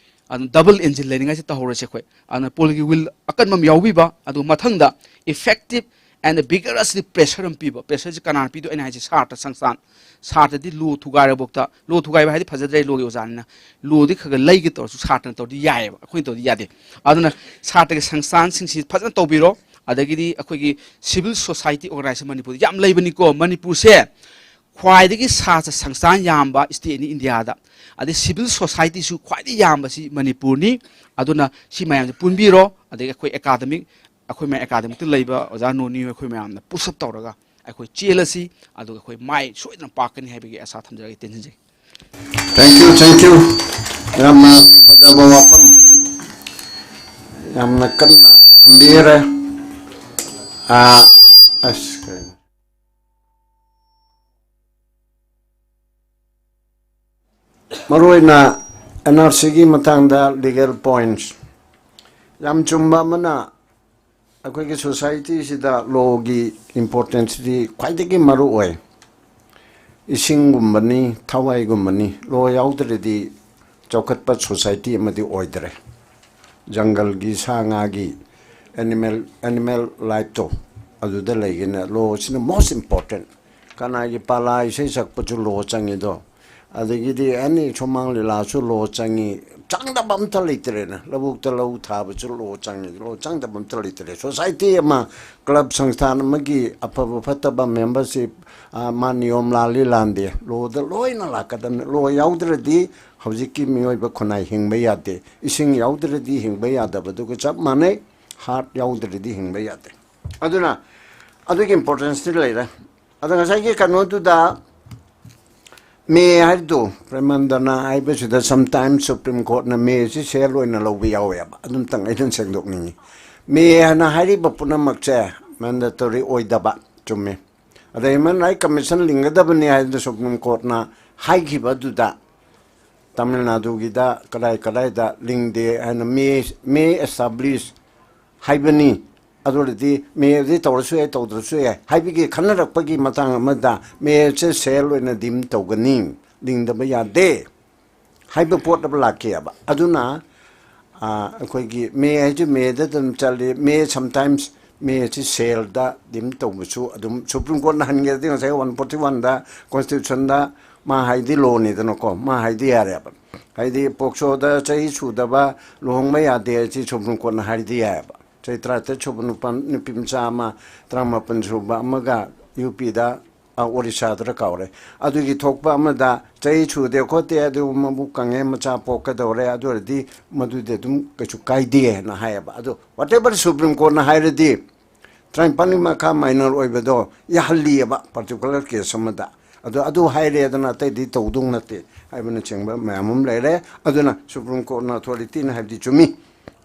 ꯑꯗꯨꯝ double engine ꯂꯩꯅꯤꯡꯉꯥꯏꯁꯦ ꯇꯧꯍꯧꯔꯁꯦ ꯑꯩꯈꯣꯏ꯫ ꯑꯗꯨꯅ ꯄꯣꯜꯒꯤ will ꯑꯀꯟꯕ ꯑꯃ ꯌꯥꯎꯕꯤꯕ, ꯑꯗꯨꯒ ꯃꯊꯪꯗ effective and vigorously pressure ꯑꯃ ꯄꯤꯕ꯫ Pressureꯁꯦ ꯀꯅꯥꯅ ꯄꯤꯗꯣꯏ? ꯑꯩꯅ ꯍꯥꯏꯁꯦ ꯁꯥꯇ꯭ꯔ ꯁꯪꯁꯊꯥꯟ, ꯁꯥꯇ꯭ꯔꯗꯤ ꯂꯣ ꯊꯨꯒꯥꯏꯔꯕꯣꯛꯇ, ꯂꯣ ꯊꯨꯒꯥꯏꯕ ꯍꯥꯏꯗꯤ ꯐꯖꯗ꯭ꯔꯦ, ꯂꯣꯒꯤ ꯑꯣꯖꯥꯅꯤꯅ꯫ ꯂꯣꯗꯤ ꯈꯔ ꯈꯔ ꯂꯩꯒꯦ ꯇꯧꯔꯁꯨ ꯁꯥꯇ꯭ꯔꯅ ꯇꯧꯔꯗꯤ ꯌꯥꯏꯑꯕ, ꯑꯩꯈꯣꯏꯅ ꯇꯧꯔꯗꯤ ꯌꯥꯗꯦ꯫ ꯑꯗꯨꯅ ꯁꯥꯇ꯭ꯔꯒꯤ ꯁꯪꯁꯊꯥꯟꯁꯤꯡꯁꯤ ꯐꯖꯅ ꯇꯧꯕꯤꯔꯣ꯫ ꯑꯗꯒꯤꯗꯤ ꯑꯩꯈꯣꯏꯒꯤ civil society organization ꯃꯅꯤꯄꯨꯔꯗ ꯌꯥꯝ ꯂꯩꯕꯅꯤꯀꯣ꯫ ꯃꯅꯤꯄꯨꯔꯁꯦ ꯈ꯭ꯋꯥꯏꯗꯒꯤ ꯁꯥꯇ꯭ꯔ ꯁꯪꯁꯊꯥꯟ ꯌꯥꯝꯕ stateꯅꯤ ꯏꯟꯗꯤꯌꯥꯗ꯫ ꯑꯗꯩ civil societyꯁꯨ ꯈ꯭ꯋꯥꯏꯗꯒꯤ ꯌꯥꯝꯕꯁꯤ ꯃꯅꯤꯄꯨꯔꯅꯤ꯫ ꯑꯗꯨꯅ ꯁꯤ ꯃꯌꯥꯝꯁꯦ ꯄꯨꯟꯕꯤꯔꯣ꯫ ꯑꯗꯒꯤ ꯑꯩꯈꯣꯏ academic, ꯑꯩꯈꯣꯏ ꯃꯌꯥꯝ academicꯇ ꯂꯩꯕ ꯑꯣꯖꯥ ꯅꯣꯅꯤ, ꯑꯩꯈꯣꯏ ꯃꯌꯥꯝꯅ push up ꯇꯧꯔꯒ ꯑꯩꯈꯣꯏ ꯆꯦꯜꯂꯁꯤ, ꯑꯗꯨꯒ ꯑꯩꯈꯣꯏ ꯃꯥꯏ ꯁꯣꯏꯗꯅ ꯄꯥꯛꯀꯅꯤ ꯍꯥꯏꯕꯒꯤ ꯑꯁꯥ ꯊꯝꯖꯔꯒ ꯇꯦꯟꯁꯤꯟꯖꯒꯦ꯫ Thank you, thank you. ꯌꯥꯝꯅ ꯐꯖꯕ ꯋꯥꯐꯝ ꯌꯥꯝꯅ ꯀꯟꯅ ꯊꯝꯕꯤꯈꯔꯦ꯫ ꯑꯥ, ꯑꯁ, ꯀꯩꯅꯣ? ꯃꯔꯨꯑꯣꯏꯅ NRCꯒꯤ ꯃꯇꯥꯡꯗ legal points ꯌꯥꯝ ꯆꯨꯝꯕ ꯑꯃꯅ, ꯑꯩꯈꯣꯏꯒꯤ societyꯁꯤꯗ lawꯒꯤ importanceꯗꯤ ꯈ꯭ꯋꯥꯏꯗꯒꯤ ꯃꯔꯨ ꯑꯣꯏ꯫ ꯏꯁꯤꯡꯒꯨꯝꯕꯅꯤ, ꯊꯋꯥꯏꯒꯨꯝꯕꯅꯤ꯫ Law ꯌꯥꯎꯗ꯭ꯔꯗꯤ ꯆꯥꯎꯈꯠꯄ society ꯑꯃꯗꯤ ꯑꯣꯏꯗ꯭ꯔꯦ꯫ ꯖꯪꯒꯜꯒꯤ ꯁꯥ ꯉꯥꯒꯤ animal, animal lifeꯇꯣ ꯑꯗꯨꯗ ꯂꯩꯒꯅꯤ꯫ Lawꯁꯤꯅ most important꯫ ꯀꯅꯥꯒꯤ ꯄꯥꯂꯥ ꯏꯁꯩ ꯁꯛꯄꯁꯨ law ꯆꯪꯉꯤꯗꯣ, ꯑꯗꯒꯤꯗꯤ any ꯁꯨꯃꯥꯡ ꯂꯤꯂꯥꯁꯨ law ꯆꯪꯉꯤ꯫ ꯆꯪꯗꯕ ꯑꯝꯇ ꯂꯩꯇ꯭ꯔꯦꯅ꯫ ꯂꯧꯕꯨꯛꯇ ꯂꯧ ꯊꯥꯕꯁꯨ law ꯆꯪꯉꯤ꯫ Law ꯆꯪꯗꯕ ꯑꯝꯇ ꯂꯩꯇ꯭ꯔꯦ꯫ Society ꯑꯃ, club ꯁꯪꯁꯊꯥꯟ ꯑꯃꯒꯤ ꯑꯐꯕ ꯐꯠꯇꯕ membership, ꯑ, ꯃꯥ ꯅꯤꯌꯣꯝ ꯂꯥꯜꯂꯤ ꯂꯥꯟꯗꯦ, lawꯗ ꯂꯣꯏꯅ ꯂꯥꯛꯀꯗꯕꯅꯤ꯫ Law ꯌꯥꯎꯗ꯭ꯔꯗꯤ ꯍꯧꯖꯤꯛꯀꯤ ꯃꯤꯑꯣꯏꯕ ꯈꯨꯟꯅꯥꯏ ꯍꯤꯡꯕ ꯌꯥꯗꯦ꯫ ꯏꯁꯤꯡ ꯌꯥꯎꯗ꯭ꯔꯗꯤ ꯍꯤꯡꯕ ꯌꯥꯗꯕꯗꯨꯒ ꯆꯞ ꯃꯥꯟꯅꯩ꯫ Heart ꯌꯥꯎꯗ꯭ꯔꯗꯤ ꯍꯤꯡꯕ ꯌꯥꯗꯦ꯫ ꯑꯗꯨꯅ ꯑꯗꯨꯒꯤ importanceꯇꯤ ꯂꯩꯔꯦ꯫ ꯑꯗ ꯉꯁꯥꯏꯒꯤ ꯀꯩꯅꯣꯗꯨꯗ may ꯍꯥꯏꯔꯤꯗꯣ, ꯄ꯭ꯔꯦꯃꯥꯅꯟꯗꯅ ꯍꯥꯏꯕꯁꯤꯗ sometimes Supreme Courtꯅ mayꯁꯤ sell ꯑꯣꯏꯅ ꯂꯧꯕ ꯌꯥꯎꯋꯦꯕ꯫ ꯑꯗꯨꯝꯇꯪ ꯑꯩꯅ ꯁꯦꯡꯗꯣꯛꯅꯤꯡꯉꯤ꯫ May ꯍꯥꯏꯅ ꯍꯥꯏꯔꯤꯕ ꯄꯨꯝꯅꯃꯛꯁꯦ mandatory ꯑꯣꯏꯗꯕ, ꯆꯨꯝꯃꯤ꯫ ꯑꯗ Human Rights Commission ꯂꯤꯡꯒꯗꯕꯅꯤ ꯍꯥꯏꯗꯅ Supreme Courtꯅ ꯍꯥꯏꯈꯤꯕꯗꯨꯗ, ꯇꯥꯃꯤꯜ ꯅꯥꯗꯨꯒꯤꯗ ꯀꯗꯥꯏ ꯀꯗꯥꯏꯗ ꯂꯤꯡꯗꯦ ꯍꯥꯏꯅ may, may establish ꯍꯥꯏꯕꯅꯤ꯫ ꯑꯗꯨ ꯑꯣꯏꯔꯗꯤ mayꯗꯤ ꯇꯧꯔꯁꯨ ꯌꯥꯏ, ꯇꯧꯗ꯭ꯔꯁꯨ ꯌꯥꯏ ꯍꯥꯏꯕꯒꯤ ꯈꯟꯅꯔꯛꯄꯒꯤ ꯃꯇꯥꯡ ꯑꯃꯗ mayꯁꯦ sell ꯑꯣꯏꯅ deem ꯇꯧꯒꯅꯤ, ꯂꯤꯡꯗꯕ ꯌꯥꯗꯦ꯫ ꯍꯥꯏꯕ ꯄꯣꯠ ꯑꯃ ꯂꯥꯛꯈꯤꯑꯕ꯫ ꯑꯗꯨꯅ ꯑꯩꯈꯣꯏꯒꯤ ꯃꯦ ꯍꯥꯏꯁꯦ ꯃꯦꯗ ꯑꯗꯨꯝ ꯆꯠꯂꯤ꯫ ꯃꯦ sometimes ꯃꯦ ꯑꯁꯤ ꯁꯦꯜꯗ ꯑꯗꯨꯝ ꯇꯧꯕꯁꯨ ꯑꯗꯨꯝ ꯁꯨꯄ꯭ꯔꯤꯝ ꯀꯣꯔꯠꯅ ꯍꯟꯈ꯭ꯔꯗꯤ ꯉꯁꯥꯏ ꯋꯥꯟ ꯐꯣꯔꯇꯤ ꯋꯥꯟꯗ ꯀꯣꯟꯁꯇꯤꯇ꯭ꯌꯨꯁꯟꯗ ꯃꯥ ꯍꯥꯏꯗꯤ ꯂꯣꯅꯤꯗꯅꯀꯣ, ꯃꯥ ꯍꯥꯏꯗꯤ ꯌꯥꯔꯦꯕ꯫ ꯍꯥꯏꯗꯤ ꯄꯣꯛꯁꯣꯗ ꯆꯍꯤ ꯁꯨꯗꯕ ꯂꯨꯍꯣꯡꯕ ꯌꯥꯗꯦ ꯍꯥꯏꯁꯤ ꯁꯨꯄ꯭ꯔꯤꯝ ꯀꯣꯔꯠꯅ ꯍꯥꯏꯔꯗꯤ ꯌꯥꯏꯑꯕ꯫ ꯆꯍꯤ ꯇꯔꯥꯇꯔꯦꯠ ꯁꯨꯕ ꯅꯨꯄꯥ ꯅꯨꯄꯤ ꯃꯆꯥ ꯑꯃ, ꯇꯔꯥꯃꯥꯄꯟ ꯁꯨꯕ ꯑꯃꯒ ꯌꯨ ꯄꯤꯗ ꯑꯣꯔꯤꯁꯥꯗꯔ ꯀꯥꯎꯔꯦ, ꯑꯗꯨꯒꯤ ꯊꯣꯛꯄ ꯑꯃꯗ ꯆꯍꯤ ꯁꯨꯗꯦ ꯈꯣꯠꯇꯦ, ꯑꯗꯨ ꯃꯕꯨꯛ ꯀꯪꯉꯦ, ꯃꯆꯥ ꯄꯣꯛꯀꯗꯧꯔꯦ, ꯑꯗꯨ ꯑꯣꯏꯔꯗꯤ ꯃꯗꯨꯗꯤ ꯑꯗꯨꯝ ꯀꯩꯁꯨ ꯀꯥꯏꯗꯦ ꯍꯥꯏꯅ ꯍꯥꯏꯌꯦꯕ꯫ ꯑꯗꯨ whatever ꯁꯨꯄ꯭ꯔꯤꯝ ꯀꯣꯔꯠꯅ ꯍꯥꯏꯔꯗꯤ ꯇꯔꯥꯅꯤꯄꯥꯜꯒꯤ ꯃꯈꯥ ꯃꯥꯏꯅꯔ ꯑꯣꯏꯕꯗꯣ ꯌꯥꯍꯜꯂꯤꯑꯕ ꯄꯥꯔꯇꯤꯀꯨꯂꯔ ꯀꯦꯁ ꯑꯃꯗ꯫ ꯑꯗꯣ ꯑꯗꯨ ꯍꯥꯏꯔꯦꯗꯅ ꯑꯇꯩꯗꯤ ꯇꯧꯗꯧ ꯅꯠꯇꯦ ꯍꯥꯏꯕꯅꯆꯤꯡꯕ ꯃꯌꯥꯝ ꯑꯃ ꯂꯩꯔꯦ꯫ ꯑꯗꯨꯅ ꯁꯨꯄ꯭ꯔꯤꯝ ꯀꯣꯔꯠꯅ ꯑꯣꯊꯣꯔꯤꯇꯤꯅ ꯍꯥꯏꯕꯗꯤ ꯆꯨꯝꯃꯤ,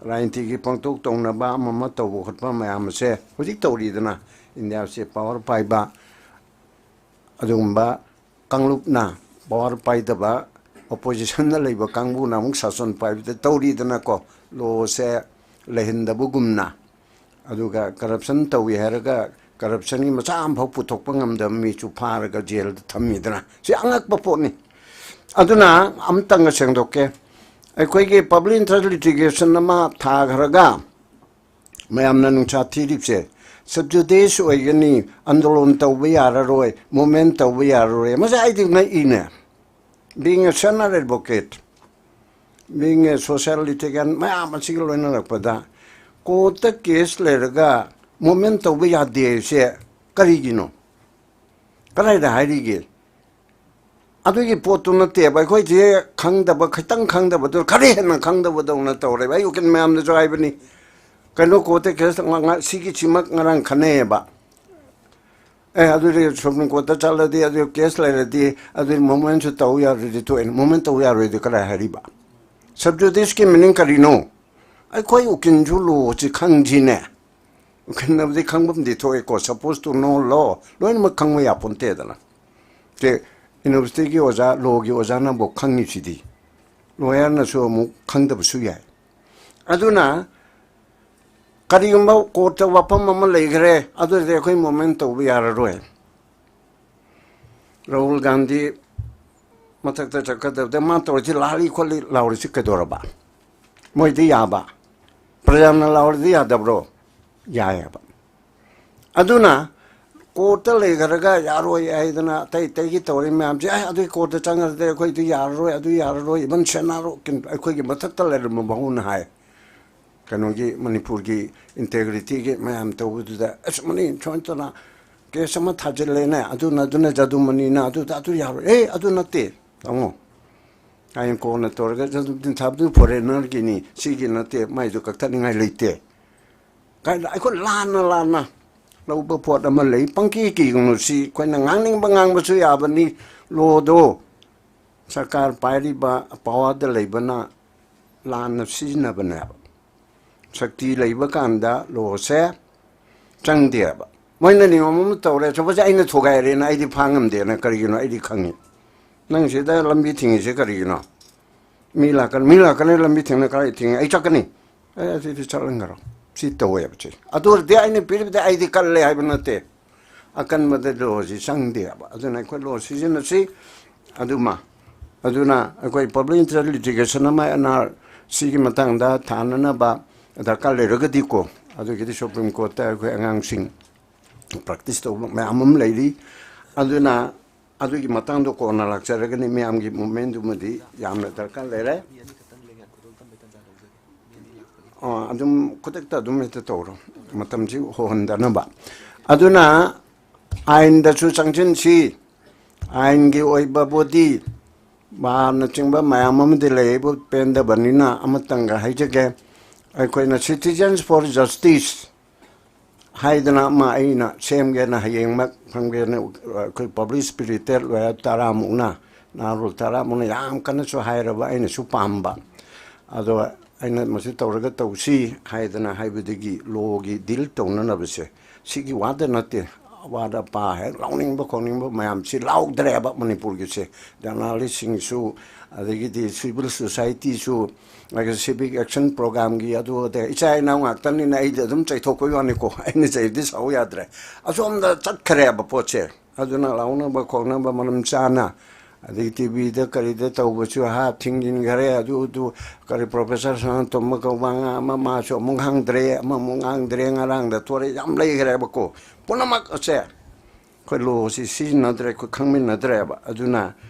ꯔꯥꯖꯅꯤꯇꯤꯒꯤ ꯄꯥꯡꯊꯣꯛ ꯇꯧꯅꯕ ꯑꯃ ꯑꯃ ꯇꯧꯕ ꯈꯣꯠꯄ ꯃꯌꯥꯝ ꯑꯁꯦ ꯍꯧꯖꯤꯛ ꯇꯧꯔꯤꯗꯅ꯫ ꯏꯟꯗꯤꯌꯥꯁꯦ ꯄꯋꯥꯔ ꯄꯥꯏꯕ ꯑꯗꯨꯒꯨꯝꯕ ꯀꯥꯡꯂꯨꯞꯅ, ꯄꯋꯥꯔ ꯄꯥꯏꯗꯕ ꯑꯣꯄꯣꯖꯤꯁꯟꯗ ꯂꯩꯕ ꯀꯥꯡꯕꯨꯅ ꯑꯃꯨꯛ ꯁꯥꯁꯟ ꯄꯥꯏꯕꯗ ꯇꯧꯔꯤꯗꯅꯀꯣ, ꯂꯣꯁꯦ ꯂꯩꯍꯟꯗꯕꯒꯨꯝꯅ꯫ ꯑꯗꯨꯒ ꯀꯔꯞꯁꯟ ꯇꯧꯏ ꯍꯥꯏꯔꯒ ꯀꯔꯞꯁꯟꯒꯤ ꯃꯆꯥ ꯑꯃꯐꯥꯎ ꯄꯨꯊꯣꯛꯄ ꯉꯝꯗꯕ ꯃꯤꯁꯨ ꯐꯥꯔꯒ ꯖꯦꯜꯗ ꯊꯝꯃꯤꯗꯅ꯫ ꯁꯤ ꯑꯉꯛꯄ ꯄꯣꯠꯅꯤ꯫ ꯑꯗꯨꯅ ꯑꯃꯇꯪꯒ ꯁꯦꯡꯗꯣꯛꯀꯦ꯫ ꯑꯩꯈꯣꯏꯒꯤ ꯄꯕ꯭ꯂꯤꯛ ꯏꯟꯇꯔꯦꯁ ꯂꯤꯇꯤꯒꯦꯁꯟ ꯑꯃ ꯊꯥꯈ꯭ꯔꯒ ꯃꯌꯥꯝꯅ ꯅꯨꯡꯁꯥ ꯊꯤꯔꯤꯕꯁꯦ, ꯁꯕꯖꯨꯗꯤꯁ ꯑꯣꯏꯒꯅꯤ, ꯑꯟꯗꯣꯂꯣꯟ ꯇꯧꯕ ꯌꯥꯔꯔꯣꯏ, ꯃꯨꯚꯃꯦꯟ ꯇꯧꯕ ꯌꯥꯔꯔꯣꯏ, ꯃꯁꯤ ꯑꯩꯗꯤ ꯉꯛꯏꯅꯦ꯫ Being a senior advocate, being a social litigant, ꯃꯌꯥꯝ ꯑꯁꯤꯒ ꯂꯣꯏꯅꯔꯛꯄꯗ ꯀꯣꯔꯠꯇ ꯀꯦꯁ ꯂꯩꯔꯒ ꯃꯨꯚꯃꯦꯟ ꯇꯧꯕ ꯌꯥꯗꯦ ꯍꯥꯏꯁꯦ ꯀꯔꯤꯒꯤꯅꯣ? ꯀꯗꯥꯏꯗ ꯍꯥꯏꯔꯤꯒꯦ? ꯑꯗꯨꯒꯤ ꯄꯣꯠꯇꯨ ꯅꯠꯇꯦꯕ꯫ ꯑꯩꯈꯣꯏꯁꯦ ꯈꯪꯗꯕ, ꯈꯤꯇꯪ ꯈꯪꯗꯕꯗꯨ ꯈꯔ ꯍꯦꯟꯅ ꯈꯪꯗꯕꯗꯧꯅ ꯇꯧꯔꯦꯕ꯫ ꯑꯩ ꯎꯀꯤꯜ ꯃꯌꯥꯝꯗꯁꯨ ꯍꯥꯏꯕꯅꯤ, ꯀꯩꯅꯣ, ꯀꯣꯔꯠꯇ ꯀꯦꯁ ꯉ-, ꯉ-, ꯁꯤꯒꯤꯁꯤꯃꯛ ꯉꯔꯥꯡ ꯈꯟꯅꯩꯌꯦꯕ꯫ ꯑꯦ, ꯑꯗꯨꯗꯤ ꯁꯨꯄ꯭ꯔꯤꯝ ꯀꯣꯔꯠꯇ ꯆꯠꯂꯗꯤ, ꯑꯗꯨ ꯀꯦꯁ ꯂꯩꯔꯗꯤ, ꯑꯗꯨꯗꯤ ꯃꯨꯚꯃꯦꯟꯁꯨ ꯇꯧ ꯌꯥꯔꯣꯏꯗꯤ ꯇꯣꯛꯑꯦ꯫ ꯃꯨꯚꯃꯦꯟ ꯇꯧ ꯌꯥꯔꯣꯏꯗꯤ ꯀꯗꯥꯏ ꯍꯥꯏꯔꯤꯕ? ꯁꯕꯖꯨꯗꯤꯁꯀꯤ ꯃꯤꯅꯤꯡ ꯀꯔꯤꯅꯣ? ꯑꯩꯈꯣꯏ ꯎꯀꯤꯜꯁꯨ ꯂꯣꯁꯤ ꯈꯪꯁꯤꯅꯦ꯫ ꯎꯀꯤꯜꯅꯕꯨꯗꯤ ꯈꯪꯐꯝꯗꯤ ꯊꯣꯛꯑꯦꯀꯣ, supposed to know law, ꯂꯣꯏꯅꯃꯛ ꯈꯪꯕ ꯌꯥꯄꯣꯟꯇꯦꯗꯅ꯫ ꯁꯦ, ꯌꯨꯅꯤꯚꯔꯁꯤꯇꯤꯒꯤ ꯑꯣꯖꯥ, ꯂꯣꯒꯤ ꯑꯣꯖꯥꯅꯕꯨ ꯈꯪꯉꯤꯁꯤꯗꯤ, ꯂꯣꯌꯔꯅꯁꯨ ꯑꯃꯨꯛ ꯈꯪꯗꯕꯁꯨ ꯌꯥꯏ꯫ ꯑꯗꯨꯅ ꯀꯔꯤꯒꯨꯝꯕ ꯀꯣꯔꯠꯇ ꯋꯥꯐꯝ ꯑꯃ ꯂꯩꯈ꯭ꯔꯦ, ꯑꯗꯨꯗꯤ ꯑꯩꯈꯣꯏ ꯃꯨꯚꯃꯦꯟ ꯇꯧꯕ ꯌꯥꯔꯔꯣꯏ꯫ ꯔꯥꯍꯨꯜ ꯒꯥꯟꯙꯤ ꯃꯊꯛꯇ ꯆꯠꯀꯗꯕꯗ ꯃꯥ ꯇꯧꯔꯤꯁꯤ ꯂꯥꯜꯂꯤ ꯈꯣꯠꯂꯤ ꯂꯥꯎꯔꯤꯁꯤ ꯀꯩꯗꯧꯔꯕ? ꯃꯣꯏꯗꯤ ꯌꯥꯕ, ꯄ꯭ꯔꯖꯥꯅ ꯂꯥꯎꯔꯗꯤ ꯌꯥꯗꯕ꯭ꯔꯣ? ꯌꯥꯏꯑꯕ꯫ ꯑꯗꯨꯅ ꯀꯣꯔꯠꯇ ꯂꯩꯈ꯭ꯔꯒ ꯌꯥꯔꯣꯏ ꯍꯥꯏꯗꯅ ꯑꯇꯩ ꯑꯇꯩꯒꯤ ꯇꯧꯔꯤ ꯃꯌꯥꯝꯁꯦ, "ꯑꯦ, ꯑꯗꯨꯒꯤ ꯀꯣꯔꯠꯇ ꯆꯪꯉꯗꯤ ꯑꯩꯈꯣꯏꯗꯤ ꯌꯥꯔꯔꯣꯏ, ꯑꯗꯨ ꯌꯥꯔꯔꯣꯏ, ꯏꯚꯟ ꯁꯦꯅꯥꯔꯣ ꯑꯩꯈꯣꯏꯒꯤ ꯃꯊꯛꯇ ꯂꯩꯔꯝꯕ ꯐꯥꯎꯅ ꯍꯥꯏ꯫ ꯀꯩꯅꯣꯒꯤ ꯃꯅꯤꯄꯨꯔꯒꯤ ꯏꯟꯇꯦꯒ꯭ꯔꯤꯇꯤꯒꯤ ꯃꯌꯥꯝ ꯇꯧꯕꯗꯨꯗ ꯑꯁ ꯃꯅꯤ ꯁꯨꯃꯥꯏꯅ ꯇꯧꯅ ꯀꯦꯁ ꯑꯃ ꯊꯥꯖꯤꯜꯂꯦꯅꯦ, ꯑꯗꯨꯅ ꯑꯗꯨꯅ ꯖꯥꯗꯨꯃꯅꯤꯅ ꯑꯗꯨꯗ ꯑꯗꯨ ꯌꯥꯔꯣꯏ꯫ ꯑꯦ, ꯑꯗꯨ ꯅꯠꯇꯦ ꯇꯥꯃꯣ꯫ ꯍꯌꯦꯡ ꯀꯣꯟꯅ ꯇꯧꯔꯒ ꯖꯥꯗꯨꯃꯅꯤ ꯊꯥꯕꯗꯨ ꯐꯣꯔꯦꯅꯔꯒꯤꯅꯤ, ꯁꯤꯒꯤ ꯅꯠꯇꯦ, ꯃꯥꯏꯗꯨ ꯀꯛꯊꯠꯅꯤꯡꯉꯥꯏ ꯂꯩꯇꯦ ꯀꯥꯏꯅ ꯑꯩꯈꯣꯏ ꯂꯥꯟꯅ ꯂꯥꯟꯅ ꯂꯧꯕ ꯄꯣꯠ ꯑꯃ ꯂꯩ꯫ ꯄꯪꯀꯤ ꯀꯤꯒꯅꯨ, ꯁꯤ ꯑꯩꯈꯣꯏꯅ ꯉꯥꯡꯅꯤꯡꯕ ꯉꯥꯡꯕꯁꯨ ꯌꯥꯕꯅꯤ꯫ ꯂꯣꯗꯣ ꯁꯔꯀꯥꯔ ꯄꯥꯏꯔꯤꯕ ꯄꯋꯥꯔꯗ ꯂꯩꯕꯅ ꯂꯥꯟꯅ ꯁꯤꯖꯤꯟꯅꯕꯅꯦꯕ꯫ ꯁꯛꯇꯤ ꯂꯩꯕ ꯀꯥꯟꯗ ꯂꯣꯁꯦ ꯆꯪꯗꯦꯕ꯫ ꯃꯣꯏꯅ ꯅꯤꯌꯣꯝ ꯑꯃ ꯇꯧꯔꯦ, ꯁꯄꯣꯁ ꯑꯩꯅ ꯊꯨꯒꯥꯏꯔꯦꯅ ꯑꯩꯗꯤ ꯐꯥ ꯉꯝꯗꯦꯅ, ꯀꯔꯤꯒꯤꯅꯣ? ꯑꯩꯗꯤ ꯈꯪꯉꯤ꯫ "ꯅꯪ ꯁꯤꯗ ꯂꯝꯕꯤ ꯊꯤꯡꯉꯤꯁꯦ ꯀꯔꯤꯒꯤꯅꯣ?" "ꯃꯤ ꯂꯥꯛꯀꯅꯤ, ꯃꯤ ꯂꯥꯛꯀꯅꯤ, ꯂꯝꯕꯤ ꯊꯤꯡꯅ ꯀꯗꯥꯏ ꯊꯤꯡꯉꯤ? ꯑꯩ ꯆꯠꯀꯅꯤ꯫ ꯑꯦ, ꯑꯗꯨꯗꯤ ꯆꯠꯍꯟꯈ꯭ꯔꯣ", ꯁꯤ ꯇꯧꯋꯦꯕ꯫ ꯁꯤ ꯑꯗꯨ ꯑꯣꯏꯔꯗꯤ ꯑꯩꯅ ꯄꯤꯔꯤꯕꯗ ꯑꯩꯗꯤ ꯀꯜꯂꯦ ꯍꯥꯏꯕ ꯅꯠꯇꯦ꯫ ꯑꯀꯟꯕꯗ ꯂꯣꯁꯤ ꯆꯪꯗꯦꯕ꯫ ꯑꯗꯨꯅ ꯑꯩꯈꯣꯏ ꯂꯣ ꯁꯤꯖꯤꯟꯅꯁꯤ꯫ ꯑꯗꯨꯃ, ꯑꯗꯨꯅ ꯑꯩꯈꯣꯏ ꯄꯕ꯭ꯂꯤꯛ ꯏꯟꯇꯔꯦꯁ ꯂꯤꯇꯤꯒꯦꯁꯟ ꯑꯃ ꯑꯦꯟ ꯑꯥꯔ ꯁꯤꯒꯤ ꯃꯇꯥꯡꯗ ꯊꯥꯅꯅꯕ ꯗꯔꯀꯥꯔ ꯂꯩꯔꯒꯗꯤꯀꯣ, ꯑꯗꯨꯒꯤꯗꯤ ꯁꯨꯄ꯭ꯔꯤꯝ ꯀꯣꯔꯠꯇ ꯑꯩꯈꯣꯏ ꯑꯉꯥꯡꯁꯤꯡ ꯄ꯭ꯔꯦꯛꯇꯤꯁ ꯇꯧꯕ ꯃꯌꯥꯝ ꯑꯃ ꯂꯩꯔꯤ꯫ ꯑꯗꯨꯅ ꯑꯗꯨꯒꯤ ꯃꯇꯥꯡꯗꯣ ꯀꯣꯟꯅ ꯂꯥꯛꯆꯔꯒꯅꯤ꯫ ꯃꯌꯥꯝꯒꯤ ꯃꯨꯞꯃꯦꯟꯗꯨꯃꯗꯤ ꯌꯥꯝꯅ ꯗꯔꯀꯥꯔ ꯂꯩꯔꯦ꯫ ꯑꯥ, ꯑꯗꯨꯝ ꯈꯨꯗꯛꯇ ꯑꯗꯨꯝ ꯍꯦꯛꯇ ꯇꯧꯔꯣ, ꯃꯇꯝꯁꯤ ꯍꯣꯍꯟꯗꯅꯕ꯫ ꯑꯗꯨꯅ ꯑꯥꯏꯟꯗꯁꯨ ꯆꯪꯁꯤꯟꯁꯤ꯫ ꯑꯥꯏꯟꯒꯤ ꯑꯣꯏꯕ ꯕꯣꯗꯤ, ꯕꯥꯔꯅꯆꯤꯡꯕ ꯃꯌꯥꯝ ꯑꯃꯗꯤ ꯂꯩ꯫ ꯑꯩꯕꯨ ꯄꯦꯟꯗꯕꯅꯤꯅ ꯑꯃꯇꯪꯒ ꯍꯥꯏꯖꯒꯦ, ꯑꯩꯈꯣꯏꯅ Citizens for Justice ꯍꯥꯏꯗꯅ ꯑꯃ ꯑꯩꯅ ꯁꯦꯝꯒꯦꯅ, ꯍꯌꯦꯡꯃꯛ ꯐꯪꯒꯦꯅ, ꯑꯩꯈꯣꯏ ꯄꯕ꯭ꯂꯤꯛ ꯁ꯭ꯄꯤꯔꯤꯇꯦꯠ ꯂꯣꯌꯔ ꯇꯔꯥꯃꯨꯛꯅ, ꯅꯍꯥꯔꯣꯜ ꯇꯔꯥꯃꯨꯛꯅ ꯌꯥꯝ ꯀꯟꯅꯁꯨ ꯍꯥꯏꯔꯕ, ꯑꯩꯅꯁꯨ ꯄꯥꯝꯕ꯫ ꯑꯗꯣ ꯑꯩꯅ ꯃꯁꯤ ꯇꯧꯔꯒ ꯇꯧꯁꯤ ꯍꯥꯏꯗꯅ ꯍꯥꯏꯕꯗꯒꯤ ꯂꯣꯒꯤ ꯗꯤꯜ ꯇꯧꯅꯅꯕꯁꯦ, ꯁꯤꯒꯤ ꯋꯥꯗ ꯅꯠꯇꯦ꯫ ꯑꯋꯥꯠ ꯑꯄꯥ ꯍꯦꯛ ꯂꯥꯎꯅꯤꯡꯕ ꯈꯣꯡꯅꯤꯡꯕ ꯃꯌꯥꯝꯁꯤ ꯂꯥꯎꯗ꯭ꯔꯦꯕ ꯃꯅꯤꯄꯨꯔꯒꯤꯁꯦ꯫ ꯖꯔꯅꯥꯂꯤꯁꯁꯤꯡꯁꯨ, ꯑꯗꯒꯤꯗꯤ ꯁꯤꯚꯤꯜ ꯁꯣꯁꯥꯏꯇꯤꯁꯨ, ꯑꯗꯒꯤ ꯁꯤꯚꯤꯛ ꯑꯦꯛꯁꯟ ꯄ꯭ꯔꯣꯒ꯭ꯔꯥꯝꯒꯤ ꯑꯗꯨ ꯑꯗ ꯏꯆꯥ ꯏꯅꯥꯎ ꯉꯥꯛꯇꯅꯤꯅ ꯑꯩꯗꯤ ꯑꯗꯨꯝ ꯆꯩꯊꯣꯛꯄꯩ ꯋꯥꯅꯤꯀꯣ꯫ ꯑꯩꯅ ꯆꯩꯕꯗꯤ ꯁꯥꯎ ꯌꯥꯗ꯭ꯔꯦ꯫ ꯑꯁꯣꯝꯗ ꯆꯠꯈ꯭ꯔꯦꯕ ꯄꯣꯠꯁꯦ꯫ ꯑꯗꯨꯅ ꯂꯥꯎꯅꯕ ꯈꯣꯡꯅꯕ ꯃꯔꯝ ꯆꯥꯅ ꯑꯗꯒꯤ ꯇꯤ ꯚꯤꯗ ꯀꯔꯤꯗ ꯇꯧꯕꯁꯨ ꯍꯥ ꯊꯤꯡꯖꯤꯟꯈꯔꯦ, ꯑꯗꯨ ꯑꯗꯨ ꯀꯔꯤ ꯄ꯭ꯔꯣꯐꯦꯁꯔ ꯁꯅꯥꯇꯣꯝꯕ ꯀꯧꯕ ꯑꯉꯥꯡ ꯑꯃ, ꯃꯥꯁꯨ ꯑꯃꯨꯛ ꯍꯪꯗ꯭ꯔꯦ, ꯑꯃꯃꯨꯛ ꯉꯥꯡꯗ꯭ꯔꯦ, ꯉꯔꯥꯡꯗ ꯊꯣꯔꯛꯑꯦ, ꯌꯥꯝ ꯂꯩꯈ꯭ꯔꯦꯕꯀꯣ꯫ ꯄꯨꯝꯅꯃꯛ ꯑꯁꯦ ꯑꯩꯈꯣꯏ ꯂꯣꯁꯤ ꯁꯤꯖꯤꯟꯅꯗ꯭ꯔꯦ, ꯑꯩꯈꯣꯏ ꯈꯪꯃꯤꯟꯅꯗ꯭ꯔꯦꯕ꯫ ꯑꯗꯨꯅ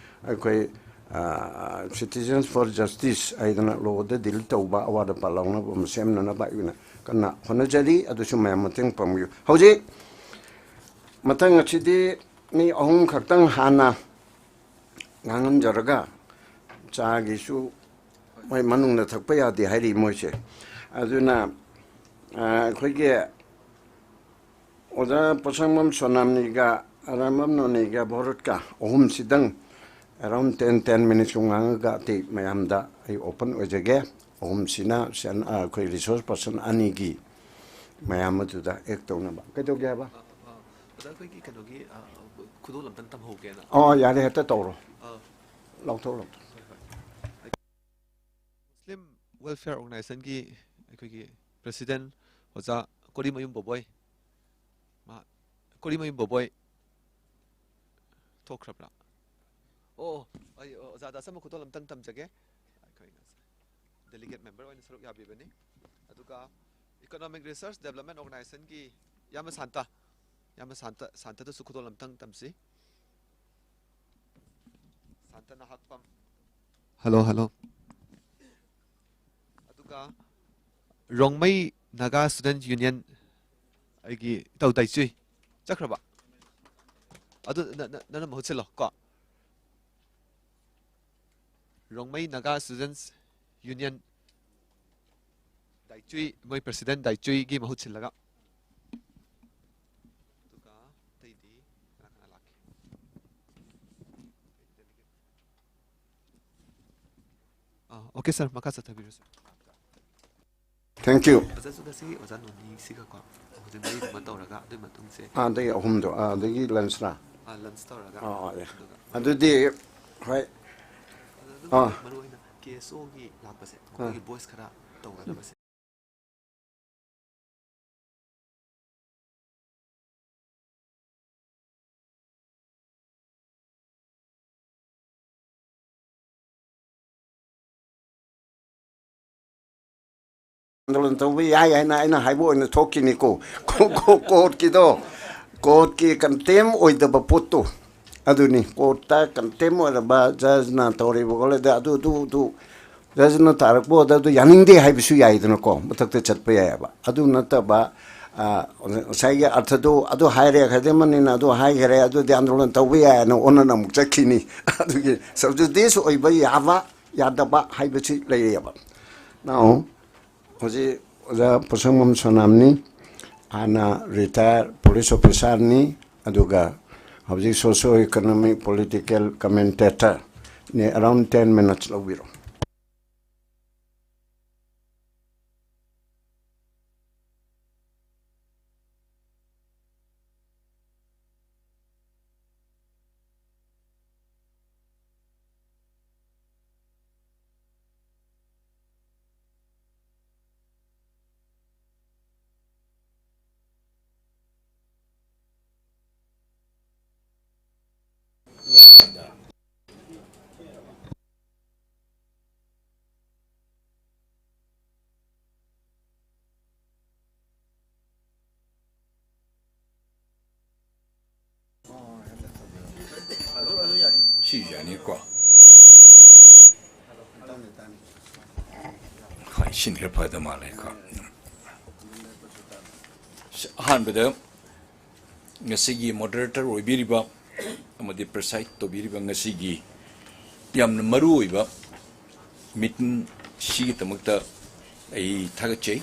ꯑꯩꯈꯣꯏ Citizens for Justice ꯍꯥꯏꯗꯅ ꯂꯣꯗ ꯗꯤꯜ ꯇꯧꯕ, ꯑꯋꯥꯠ ꯑꯄꯥ ꯂꯧꯅꯕ ꯑꯃ ꯁꯦꯝꯅꯅꯕ ꯑꯩꯅ ꯀꯟꯅ ꯍꯣꯠꯅꯖꯔꯤ꯫ ꯑꯗꯨꯁꯨ ꯃꯌꯥꯝ ꯃꯇꯦꯡ ꯄꯥꯡꯕꯤꯌꯨ꯫ ꯍꯧꯖꯤꯛ ꯃꯊꯪ ꯑꯁꯤꯗꯤ ꯃꯤ ꯑꯍꯨꯝ ꯈꯛꯇꯪ ꯍꯥꯟꯅ ꯉꯥꯡꯍꯟꯖꯔꯒ, ꯆꯥꯒꯤꯁꯨ ꯃꯣꯏ ꯃꯅꯨꯡꯗ ꯊꯛꯄ ꯌꯥꯗꯦ ꯍꯥꯏꯔꯤ ꯃꯣꯏꯁꯦ꯫ ꯑꯗꯨꯅ ꯑꯩꯈꯣꯏꯒꯤ ꯑꯣꯖꯥ ꯄꯣꯠꯁꯪꯕꯝ ꯁꯣꯅꯥꯝꯅꯤꯒ Arambam ꯅꯣꯅꯤꯒ ꯚꯣꯔꯠꯀ ꯑꯍꯨꯝꯁꯤꯗꯪ around ten ten minutes ꯉꯥꯡꯉꯒ ꯑꯇꯩ ꯃꯌꯥꯝꯗ ꯑꯩ open ꯑꯣꯏꯖꯒꯦ꯫ ꯑꯍꯨꯝꯁꯤꯅ ꯑꯩꯈꯣꯏ resource person ꯑꯅꯤꯒꯤ ꯃꯌꯥꯝ ꯑꯗꯨꯗ act ꯇꯧꯅꯕ꯫ ꯀꯩꯗꯧꯒꯦ ꯍꯥꯏꯕ? ꯑꯣꯖꯥ, ꯑꯩꯈꯣꯏꯒꯤ ꯀꯩꯅꯣꯒꯤ ꯈꯨꯗꯣꯜ ꯑꯝꯇꯪ ꯇꯝꯍꯧꯒꯦꯅ꯫ ꯑꯣ, ꯌꯥꯔꯦ, ꯍꯦꯛꯇ ꯇꯧꯔꯣ꯫ ꯂꯧꯊꯣꯛ, ꯂꯧꯊꯣꯛ꯫ ꯃꯨꯁꯂꯤꯝ ꯋꯦꯜꯐꯤꯌꯔ ꯑꯣꯔꯒꯅꯥꯏꯖꯦꯁꯟꯒꯤ ꯑꯩꯈꯣꯏꯒꯤ ꯄ꯭ꯔꯦꯁꯤꯗꯦꯟ ꯑꯣꯖꯥ ꯀꯣꯔꯤꯃꯌꯨꯝ ꯕꯣꯕꯣꯏ, ꯃꯥ, ꯀꯣꯔꯤꯃꯌꯨꯝ ꯕꯣꯕꯣꯏ ꯊꯣꯛꯈ꯭ꯔꯕ꯭ꯔꯥ? ꯑꯣ, ꯑꯩ, ꯑꯣ, ꯑꯣꯖꯥꯗ ꯑꯆꯝꯕ ꯈꯨꯗꯣꯜ ꯑꯝꯇꯪ ꯇꯝꯖꯒꯦ꯫ ꯑꯩꯈꯣꯏ ꯗꯦꯂꯤꯒꯦꯠ ꯃꯦꯝꯕꯔ ꯑꯣꯏꯅ ꯁꯔꯨꯛ ꯌꯥꯕꯤꯕꯅꯤ꯫ ꯑꯗꯨꯒ ꯏꯀꯣꯅꯣꯃꯤꯛ ꯔꯤꯁꯔꯁ ꯗꯦꯕꯂꯞꯃꯦꯟ ꯑꯣꯔꯒꯅꯥꯏꯖꯦꯁꯟꯒꯤ ꯏꯌꯥꯝꯕ ꯁꯥꯟꯇ, ꯏꯌꯥꯝꯕ ꯁꯥꯟꯇ, ꯁꯥꯟꯇꯗꯁꯨ ꯈꯨꯗꯣꯜ ꯑꯝꯇꯪ ꯇꯝꯁꯤ꯫ ꯁꯥꯟꯇ ꯅꯍꯥꯛꯄꯝ꯫ Hello, hello. ꯑꯗꯨꯒ ꯔꯣꯡꯃꯩ ꯅꯥꯒꯥ ꯁ꯭ꯇꯨꯗꯦꯟꯠ ꯌꯨꯅꯤꯌꯟ ꯑꯩꯒꯤ ꯏꯇꯥꯎ ꯗꯥꯏꯆꯨꯏ꯫ ꯆꯠꯈ꯭ꯔꯕ? ꯑꯗꯨ ꯅ-, ꯅ-, ꯅꯪꯅ ꯃꯍꯨꯠ ꯁꯤꯜꯂꯣ ꯀꯣ꯫ ꯔꯣꯡꯃꯩ ꯅꯥꯒꯥ ꯁ꯭ꯇꯨꯗꯦꯟꯠꯁ ꯌꯨꯅꯤꯌꯟ ꯗꯥꯏꯆꯨꯏ, ꯃꯣꯏ ꯄ꯭ꯔꯦꯁꯤꯗꯦꯟꯠ ꯗꯥꯏꯆꯨꯏꯒꯤ ꯃꯍꯨꯠ ꯁꯤꯜꯂꯒ꯫ ꯑꯗꯨꯒ ꯑꯇꯩꯗꯤ ꯀꯅꯥ ꯀꯅꯥ ꯂꯥꯛꯀꯦ? ꯑꯥ, ꯑꯣꯀꯦ ꯁꯥꯔ, ꯃꯈꯥ ꯆꯠꯊꯕꯤꯔꯣ ꯁꯥꯔ꯫ Thank you꯫ ꯑꯣꯖꯥꯁꯨ ꯉꯁꯤꯒꯤ ꯑꯣꯖꯥ ꯅꯣꯅꯤꯁꯤꯒꯀꯣ ꯍꯧꯖꯤꯛ ꯃꯔꯤꯗꯨꯃ ꯇꯧꯔꯒ ꯑꯗꯨꯒꯤ ꯃꯇꯨꯡꯁꯦ ꯑꯥ, ꯑꯗꯒꯤ ꯑꯍꯨꯝꯗꯣ, ꯑꯥ, ꯑꯗꯒꯤ ꯂꯟꯁꯔꯥ? ꯑꯥ, ꯂꯟꯁ ꯇꯧꯔꯒ ꯑꯥ, ꯑꯥ, ꯌꯥ꯫ ꯑꯗꯨꯒ ꯑꯗꯨꯗꯤ ꯍꯣꯏ꯫ ꯑꯗꯨꯒ ꯑꯥ꯫ ꯃꯔꯨ ꯑꯣꯏꯅ ꯀꯦ ꯑꯦꯁ ꯑꯣꯒꯤ ꯂꯥꯛꯄꯁꯦ ꯑꯥ꯫ ꯃꯈꯣꯏꯒꯤ ꯚꯣꯏꯁ ꯈꯔ ꯇꯧꯒꯗꯕꯁꯦ꯫ ꯑꯥꯟꯗꯣꯂꯟ ꯇꯧꯕ ꯌꯥꯏ ꯍꯥꯏꯅ ꯑꯩꯅ ꯍꯥꯏꯕ ꯑꯣꯏꯅ ꯊꯣꯛꯈꯤꯅꯤꯀꯣ꯫ ꯀꯣ-, ꯀꯣ-, ꯀꯣꯔꯠꯀꯤꯗꯣ, ꯀꯣꯔꯠꯀꯤ ꯀꯟꯇꯦꯝ ꯑꯣꯏꯗꯕ ꯄꯣꯠꯇꯣ ꯑꯗꯨꯅꯤ꯫ ꯀꯣꯔꯠꯇ ꯀꯟꯇꯦꯝ ꯑꯣꯏꯔꯕ ꯖꯖꯅ ꯇꯧꯔꯤꯕ ꯈꯣꯠꯂꯤꯗ ꯑꯗꯨ, ꯑꯗꯨ, ꯑꯗꯨ ꯖꯖꯅ ꯇꯥꯔꯛꯄ ꯑꯣꯔꯗꯔꯗꯨ ꯌꯥꯅꯤꯡꯗꯦ ꯍꯥꯏꯕꯁꯨ ꯌꯥꯏꯗꯅꯀꯣ, ꯃꯊꯛꯇ ꯆꯠꯄ ꯌꯥꯏꯑꯕ꯫ ꯑꯗꯨ ꯅꯠꯇꯕ, ꯑ, ꯉꯁꯥꯏꯒꯤ ꯑꯔꯊꯗꯨ ꯑꯗꯨ ꯍꯥꯏꯔꯦ, ꯈꯥꯏꯗꯦꯝꯃꯅꯤꯅ ꯑꯗꯨ ꯍꯥꯏꯈꯔꯦ, ꯑꯗꯨꯗꯤ ꯑꯥꯟꯗꯣꯂꯟ ꯇꯧꯕ ꯌꯥꯏꯅ ꯑꯣꯟꯅꯅ ꯑꯃꯨꯛ ꯆꯠꯈꯤꯅꯤ꯫ ꯑꯗꯨꯒꯤ ꯁꯕꯖꯨꯗꯤꯁ ꯑꯣꯏꯕ ꯌꯥꯕ ꯌꯥꯗꯕ ꯍꯥꯏꯕꯁꯤ ꯂꯩꯔꯦꯕ꯫ Now, ꯍꯧꯖꯤꯛ ꯑꯣꯖꯥ ꯄꯣꯠꯁꯪꯕꯝ ꯁꯣꯅꯥꯝꯅꯤ, ꯍꯥꯟꯅ ꯔꯤꯇꯥꯌꯔ ꯄꯨꯂꯤꯁ ꯑꯣꯐꯤꯁꯥꯔꯅꯤ, ꯑꯗꯨꯒ ꯍꯧꯖꯤꯛ ꯁꯣꯁꯤꯌꯣ ꯏꯀꯣꯅꯣꯃꯤꯛ ꯄꯣꯂꯤꯇꯤꯀꯦꯜ ꯀꯃꯦꯟꯇꯦꯇꯔꯅꯤ꯫ Around ten minutes ꯂꯧꯕꯤꯔꯣ꯫ ꯁꯤꯁꯨ ꯌꯥꯅꯤꯀꯣ? ꯍꯣꯏ, ꯁꯤꯅ ꯈꯔ ꯐꯗꯧ ꯃꯥꯜꯂꯦꯀꯣ꯫ ꯑꯍꯥꯟꯕꯗ ꯉꯁꯤꯒꯤ moderator ꯑꯣꯏꯕꯤꯔꯤꯕ ꯑꯃꯗꯤ preside ꯇꯧꯕꯤꯔꯤꯕ ꯉꯁꯤꯒꯤ ꯌꯥꯝꯅ ꯃꯔꯨ ꯑꯣꯏꯕ meeting ꯁꯤꯒꯤꯗꯃꯛꯇ ꯑꯩ ꯊꯥꯒꯠꯆꯩ꯫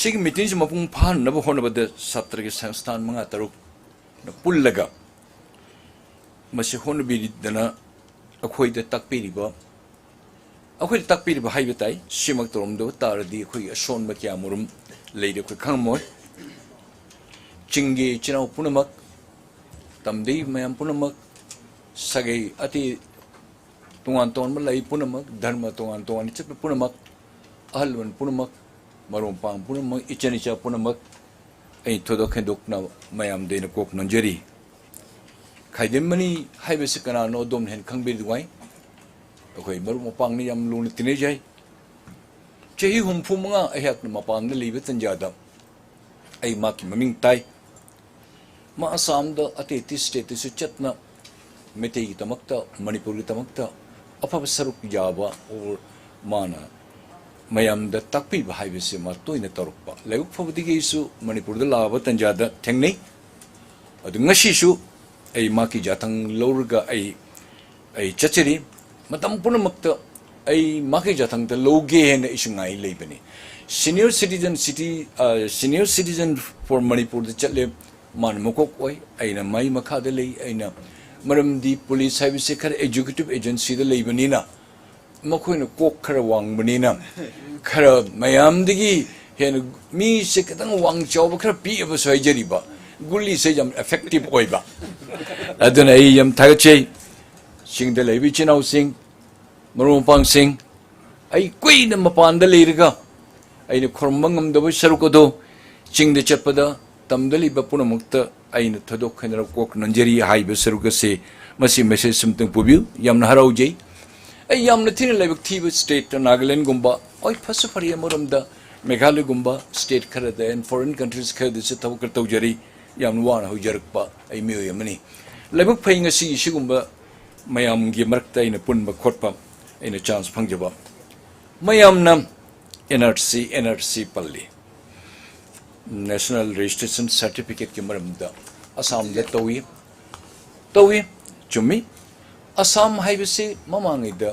ꯁꯤꯒꯤ meeting ꯁꯤ ꯃꯄꯨꯡ ꯐꯥꯍꯟꯅꯕ ꯍꯣꯠꯅꯕꯗ ꯁꯥꯇ꯭ꯔꯒꯤ ꯁꯪꯁꯊꯥꯟ ꯃꯉꯥ ꯇꯔꯨꯛꯅ ꯄꯨꯜꯂꯒ ꯃꯁꯤ ꯍꯣꯠꯅꯕꯤꯗꯅ ꯑꯩꯈꯣꯏꯗ ꯇꯥꯛꯄꯤꯔꯤꯕ, ꯑꯩꯈꯣꯏꯗ ꯇꯥꯛꯄꯤꯔꯤꯕ ꯍꯥꯏꯕ ꯇꯥꯏ, ꯁꯤꯃꯛ ꯇꯧꯔꯝꯗꯕ ꯇꯥꯔꯗꯤ ꯑꯩꯈꯣꯏꯒꯤ ꯑꯁꯣꯟꯕ ꯀꯌꯥꯃꯔꯨꯝ ꯂꯩꯔꯦ, ꯑꯩꯈꯣꯏ ꯈꯪꯉꯝꯃꯣꯏ꯫ ꯆꯤꯡꯒꯤ ꯏꯆꯤꯟ ꯏꯅꯥꯎ ꯄꯨꯝꯅꯃꯛ, ꯇꯝꯗꯩ ꯃꯌꯥꯝ ꯄꯨꯝꯅꯃꯛ, ꯁꯥꯒꯩ ꯑꯇꯩ ꯇꯣꯉꯥꯟ ꯇꯣꯉꯥꯟꯕ ꯂꯩ ꯄꯨꯝꯅꯃꯛ, ꯙꯔꯃ ꯇꯣꯉꯥꯟ ꯇꯣꯉꯥꯟꯅ ꯆꯠꯄ ꯄꯨꯝꯅꯃꯛ, ꯑꯍꯜ ꯂꯃꯟ ꯄꯨꯝꯅꯃꯛ, ꯃꯔꯨꯞ ꯃꯄꯥꯡ ꯄꯨꯝꯅꯃꯛ, ꯏꯆꯟ ꯏꯆꯥ ꯄꯨꯝꯅꯃꯛ, ꯑꯩ ꯊꯣꯏꯗꯣꯛ ꯍꯦꯟꯗꯣꯛꯅ ꯃꯌꯥꯝꯗ ꯑꯩꯅ ꯀꯣꯛ ꯅꯣꯟꯖꯔꯤ꯫ ꯈꯥꯏꯗꯦꯝꯃꯅꯤ ꯍꯥꯏꯕꯁꯤ ꯀꯅꯥꯅꯣ? ꯑꯗꯣꯝꯅ ꯍꯦꯟꯅ ꯈꯪꯕꯤꯔꯗꯤ ꯅꯨꯡꯉꯥꯏ꯫ ꯑꯩꯈꯣꯏ ꯃꯔꯨꯞ ꯃꯄꯥꯡꯅ ꯌꯥꯝ ꯂꯨꯅ ꯇꯤꯟꯅꯖꯩ꯫ ꯆꯍꯤ ꯍꯨꯝꯐꯨ ꯃꯉꯥ ꯑꯩꯍꯥꯛꯅ ꯃꯄꯥꯟꯗ ꯂꯩꯕ ꯇꯟꯖꯥꯗ ꯑꯩ ꯃꯍꯥꯛꯀꯤ ꯃꯃꯤꯡ ꯇꯥꯏ꯫ ꯃꯥ ꯑꯁꯥꯝꯗ ꯑꯇꯩ ꯑꯇꯩ ꯁ꯭ꯇꯦꯠꯇꯁꯨ ꯆꯠꯅ ꯃꯩꯇꯩꯒꯤꯗꯃꯛꯇ, ꯃꯅꯤꯄꯨꯔꯒꯤꯗꯃꯛꯇ ꯑꯐꯕ ꯁꯔꯨꯛ ꯌꯥꯕ or ꯃꯥꯅ ꯃꯌꯥꯝꯗ ꯇꯥꯛꯄꯤꯕ ꯍꯥꯏꯕꯁꯤ ꯃꯥ ꯇꯣꯏꯅ ꯇꯧꯔꯛꯄ꯫ ꯂꯥꯏꯕꯛ ꯐꯕꯗꯒꯤ ꯑꯩꯁꯨ ꯃꯅꯤꯄꯨꯔꯗ ꯂꯥꯛꯑꯕ ꯇꯟꯖꯥꯗ ꯊꯦꯡꯅꯩ꯫ ꯑꯗꯨ ꯉꯁꯤꯁꯨ ꯑꯩ ꯃꯍꯥꯛꯀꯤ ꯌꯥꯊꯪ ꯂꯧꯔꯒ ꯑꯩ, ꯑꯩ ꯆꯠꯆꯔꯤ꯫ ꯃꯇꯝ ꯄꯨꯝꯅꯃꯛꯇ ꯑꯩ ꯃꯍꯥꯛꯀꯤ ꯌꯥꯊꯪꯗ ꯂꯧꯒꯦ ꯍꯥꯏꯅ ꯑꯩꯁꯨ ꯉꯥꯏ ꯂꯩꯕꯅꯤ꯫ Senior citizen city, ꯑ, Senior Citizen for ꯃꯅꯤꯄꯨꯔꯗ ꯆꯠꯂꯦ꯫ ꯃꯥꯅ ꯃꯀꯣꯛ ꯑꯣꯏ, ꯑꯩꯅ ꯃꯥꯏ ꯃꯈꯥꯗ ꯂꯩ꯫ ꯑꯩꯅ, ꯃꯔꯝꯗꯤ ꯄꯨꯂꯤꯁ ꯍꯥꯏꯕꯁꯤ ꯈꯔ executive agencyꯗ ꯂꯩꯕꯅꯤꯅ, ꯃꯈꯣꯏꯅ ꯀꯣꯛ ꯈꯔ ꯋꯥꯡꯕꯅꯤꯅ, ꯈꯔ ꯃꯌꯥꯝꯗꯒꯤ ꯍꯦꯟꯅ ꯃꯤꯁꯦ ꯈꯤꯇꯪ ꯋꯥꯡ ꯆꯥꯎꯕ ꯈꯔ ꯄꯤꯛꯑꯕꯁꯨ ꯍꯥꯏꯖꯔꯤꯕ, ꯒꯨꯂꯤꯁꯦ ꯌꯥꯝ effective ꯑꯣꯏꯕ꯫ ꯑꯗꯨꯅ ꯑꯩ ꯌꯥꯝ ꯊꯥꯒꯠꯆꯩ꯫ ꯆꯤꯡꯗ ꯂꯩꯕ ꯏꯆꯤꯟ ꯏꯅꯥꯎꯁꯤꯡ, ꯃꯔꯨꯞ ꯃꯄꯥꯡꯁꯤꯡ, ꯑꯩ ꯀꯨꯏꯅ ꯃꯄꯥꯟꯗ ꯂꯩꯔꯒ ꯑꯩꯅ ꯈꯨꯔꯨꯝꯕ ꯉꯝꯗꯕ ꯁꯔꯨꯛ ꯑꯗꯨ ꯆꯤꯡꯗ ꯆꯠꯄꯗ ꯇꯝꯗ ꯂꯩꯕ ꯄꯨꯝꯅꯃꯛꯇ ꯑꯩꯅ ꯊꯣꯏꯗꯣꯛ ꯍꯦꯟꯗꯅ ꯀꯣꯛ ꯅꯣꯟꯖꯔꯤ ꯍꯥꯏꯕ ꯁꯔꯨꯛ ꯑꯁꯤ, ꯃꯁꯤ message ꯑꯃꯇꯪ ꯄꯨꯕꯤꯌꯨ꯫ ꯌꯥꯝꯅ ꯍꯔꯥꯎꯖꯩ꯫ ꯑꯩ ꯌꯥꯝꯅ ꯊꯤꯅ ꯂꯥꯏꯕꯛ ꯊꯤꯕ state ꯅꯥꯒꯥꯂꯦꯟꯒꯨꯝꯕ, ꯍꯣꯏ, ꯐꯁꯨ ꯐꯔꯤ ꯑꯃꯔꯣꯝꯗ ꯃꯦꯘꯥꯂꯌꯒꯨꯝꯕ state ꯈꯔꯗ and foreign countries ꯈꯔꯗꯁꯨ ꯊꯕꯛ ꯈꯔ ꯇꯧꯖꯔꯤ꯫ ꯌꯥꯝꯅ ꯋꯥꯅ ꯍꯧꯖꯔꯛꯄ ꯑꯩ ꯃꯤꯑꯣꯏ ꯑꯃꯅꯤ꯫ ꯂꯥꯏꯕꯛ ꯐꯩ ꯉꯁꯤ ꯁꯤꯒꯨꯝꯕ ꯃꯌꯥꯝꯒꯤ ꯃꯔꯛꯇ ꯑꯩꯅ ꯄꯨꯟꯕ ꯈꯣꯠꯄ ꯑꯩꯅ chance ꯐꯪꯖꯕ꯫ ꯃꯌꯥꯝꯅ NRC, NRC ꯄꯜꯂꯤ꯫ National Registration Certificateꯀꯤ ꯃꯔꯝꯗ ꯑꯁꯥꯝꯗ ꯇꯧꯏ, ꯇꯧꯏ, ꯆꯨꯝꯃꯤ꯫ ꯑꯁꯥꯝ ꯍꯥꯏꯕꯁꯤ ꯃꯃꯥꯡꯉꯩꯗ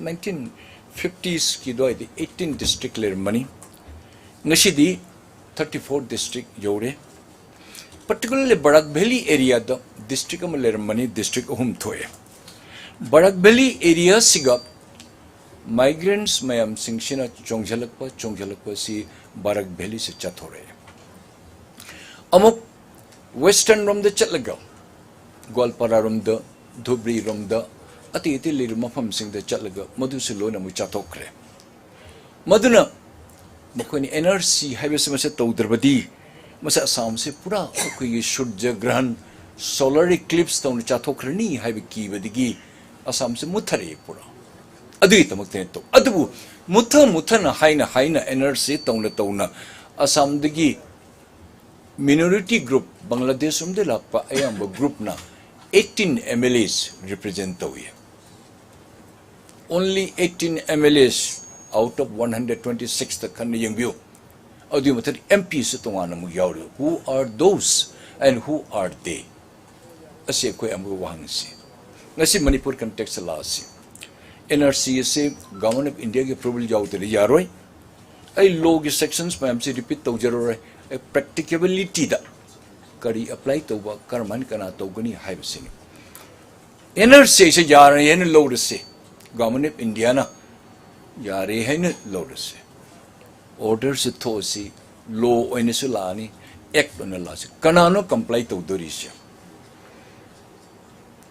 nineteen fiftiesꯀꯤ ꯑꯗꯨꯋꯥꯏꯗ eighteen district ꯂꯩꯔꯝꯕꯅꯤ꯫ ꯉꯁꯤꯗꯤ thirty four district ꯌꯧꯔꯦ꯫ Particularly ꯕꯔꯥꯛ ꯚꯦꯂꯤ areaꯗ district ꯑꯃ ꯂꯩꯔꯝꯕꯅꯤ, district ꯑꯍꯨꯝ ꯊꯣꯛꯑꯦ꯫ ꯕꯔꯥꯛ ꯚꯦꯂꯤ areaꯁꯤꯒ migrants ꯃꯌꯥꯝꯁꯤꯡꯁꯤꯅ ꯆꯣꯡꯁꯤꯜꯂꯛꯄ, ꯆꯣꯡꯁꯤꯜꯂꯛꯄꯁꯤ ꯕꯔꯥꯛ ꯚꯦꯂꯤꯁꯤ ꯆꯠꯊꯣꯔꯛꯑꯦ꯫ ꯑꯃꯨꯛ western ꯔꯣꯝꯗ ꯆꯠꯂꯒ, ꯒꯣꯜꯄꯥꯔꯥ ꯔꯣꯝꯗ, ꯙꯨꯕ꯭ꯔꯤ ꯔꯣꯝꯗ, ꯑꯇꯩ ꯑꯇꯩ ꯂꯩꯔꯤꯕ ꯃꯐꯝꯁꯤꯡꯗ ꯆꯠꯂꯒ ꯃꯗꯨꯁꯨ ꯂꯣꯏꯅ ꯑꯃꯨꯛ ꯆꯥꯊꯣꯛꯈ꯭ꯔꯦ꯫ ꯃꯗꯨꯅ ꯃꯈꯣꯏꯅ NRC ꯍꯥꯏꯕꯁꯤ ꯃꯁꯤ ꯇꯧꯗ꯭ꯔꯕꯗꯤ ꯃꯁꯤ ꯑꯁꯥꯝꯁꯤ ꯄꯨꯔꯥ ꯑꯩꯈꯣꯏꯒꯤ ꯁꯨꯔꯖ ꯒ꯭ꯔꯍꯟ, solar eclipse ꯇꯧꯅ ꯆꯥꯊꯣꯛꯈ꯭ꯔꯅꯤ ꯍꯥꯏꯕ ꯀꯤꯕꯗꯒꯤ ꯑꯁꯥꯝꯁꯤ ꯃꯨꯠꯊꯔꯛꯏ ꯄꯨꯔꯥ꯫ ꯑꯗꯨꯒꯤꯗꯃꯛꯇꯅꯤ ꯇꯧ-, ꯑꯗꯨꯕꯨ ꯃꯨꯊ ꯃꯨꯊꯅ ꯍꯥꯏꯅ ꯍꯥꯏꯅ ꯑꯦꯟ ꯑꯥꯔ ꯁꯤ ꯇꯧꯅ ꯇꯧꯅ ꯑꯁꯥꯝꯗꯒꯤ minority group, ꯕꯪꯒ꯭ꯂꯥꯗꯦꯁ ꯔꯣꯝꯗꯒꯤ ꯂꯥꯛꯄ ꯑꯌꯥꯝꯕ groupꯅ eighteen M L As represent ꯇꯧꯏ꯫ Only eighteen M L As out of one hundred twenty-sixꯇ ꯈꯟꯅ ꯌꯦꯡꯕꯤꯌꯨ꯫ ꯑꯗꯨꯒꯤ ꯃꯊꯛꯇ M Pꯁꯨ ꯇꯣꯉꯥꯟꯅ ꯑꯃꯨꯛ ꯌꯥꯎꯔꯤ꯫ Who are those and who are they? ꯑꯁꯤ ꯑꯩꯈꯣꯏ ꯑꯃꯨꯛ ꯋꯥꯍꯪꯁꯤ꯫ ꯉꯁꯤ Manipur context ꯂꯥꯛꯑꯁꯤ꯫ N R C ꯑꯁꯤ Government of Indiaꯒꯤ approval ꯌꯥꯎꯗ꯭ꯔꯗꯤ ꯌꯥꯔꯣꯏ꯫ ꯑꯩ lawꯒꯤ sections ꯃꯌꯥꯝꯁꯤ repeat ꯇꯧꯖꯔꯔꯣꯏ꯫ ꯑꯩ practicabilityꯗ ꯀꯔꯤ apply ꯇꯧꯕ, ꯀꯔꯝꯍꯥꯏꯅ ꯀꯅꯥ ꯇꯧꯒꯅꯤ ꯍꯥꯏꯕꯁꯤꯅꯤ꯫ N R C ꯑꯁꯤ ꯌꯥꯔꯦ ꯍꯥꯏꯅ ꯂꯧꯔꯁꯤ, Government of Indiaꯅ ꯌꯥꯔꯦ ꯍꯥꯏꯅ ꯂꯧꯔꯁꯤ, orderꯁꯤ ꯊꯣꯛꯑꯁꯤ, law ꯑꯣꯏꯅꯁꯨ ꯂꯥꯛꯑꯅꯤ, act ꯑꯣꯏꯅ ꯂꯥꯛꯑꯁꯤ, ꯀꯅꯥꯅꯣ comply ꯇꯧꯗꯣꯔꯤꯁꯦ?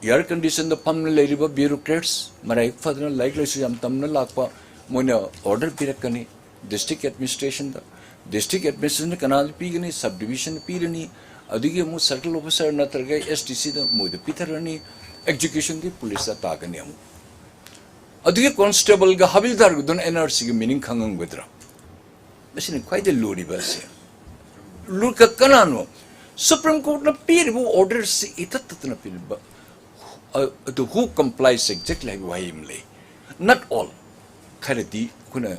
Air conditionꯗ ꯐꯝꯅ ꯂꯩꯔꯤꯕ bureaucrats, ꯃꯔꯥꯏꯕꯛ ꯐꯗꯅ ꯂꯥꯏꯔꯤꯛ ꯂꯥꯏꯁꯨ ꯌꯥꯝ ꯇꯝꯅ ꯂꯥꯛꯄ, ꯃꯣꯏꯅ order ꯄꯤꯔꯛꯀꯅꯤ district administrationꯗ꯫ District administrationꯗ ꯀꯅꯥꯗ ꯄꯤꯒꯅꯤ? Sub divisionꯗ ꯄꯤꯔꯅꯤ꯫ ꯑꯗꯨꯒꯤ ꯑꯃꯨꯛ circle officer ꯅꯠꯇ꯭ꯔꯒ S D Cꯗ ꯃꯣꯏꯗ ꯄꯤꯊꯔꯅꯤ꯫ Executionꯗꯤ policeꯇ ꯇꯥꯒꯅꯤ ꯑꯃꯨꯛ꯫ ꯑꯗꯨꯒꯤ constableꯒ ꯍꯕꯤꯜꯗꯥꯔꯒꯗꯨꯅ N R Cꯒꯤ meaning ꯈꯪꯉꯝꯒꯗ꯭ꯔꯥ? ꯃꯁꯤꯅ ꯈ꯭ꯋꯥꯏꯗꯒꯤ ꯂꯨꯔꯤꯕ ꯑꯁꯤ꯫ ꯂꯨ-, ꯀ-, ꯀꯅꯥꯅꯣ? Supreme Courtꯅ ꯄꯤꯔꯤꯕ orderꯁꯤ ꯏꯊꯠ ꯇꯠꯇꯅ ꯄꯤꯔꯤꯕ, ꯑ-, ꯑꯗꯨ who complies exactly ꯍꯥꯏꯕ ꯋꯥꯍꯩ ꯑꯃ ꯂꯩ꯫ Not all꯫ ꯈꯔꯗꯤ ꯑꯩꯈꯣꯏꯅ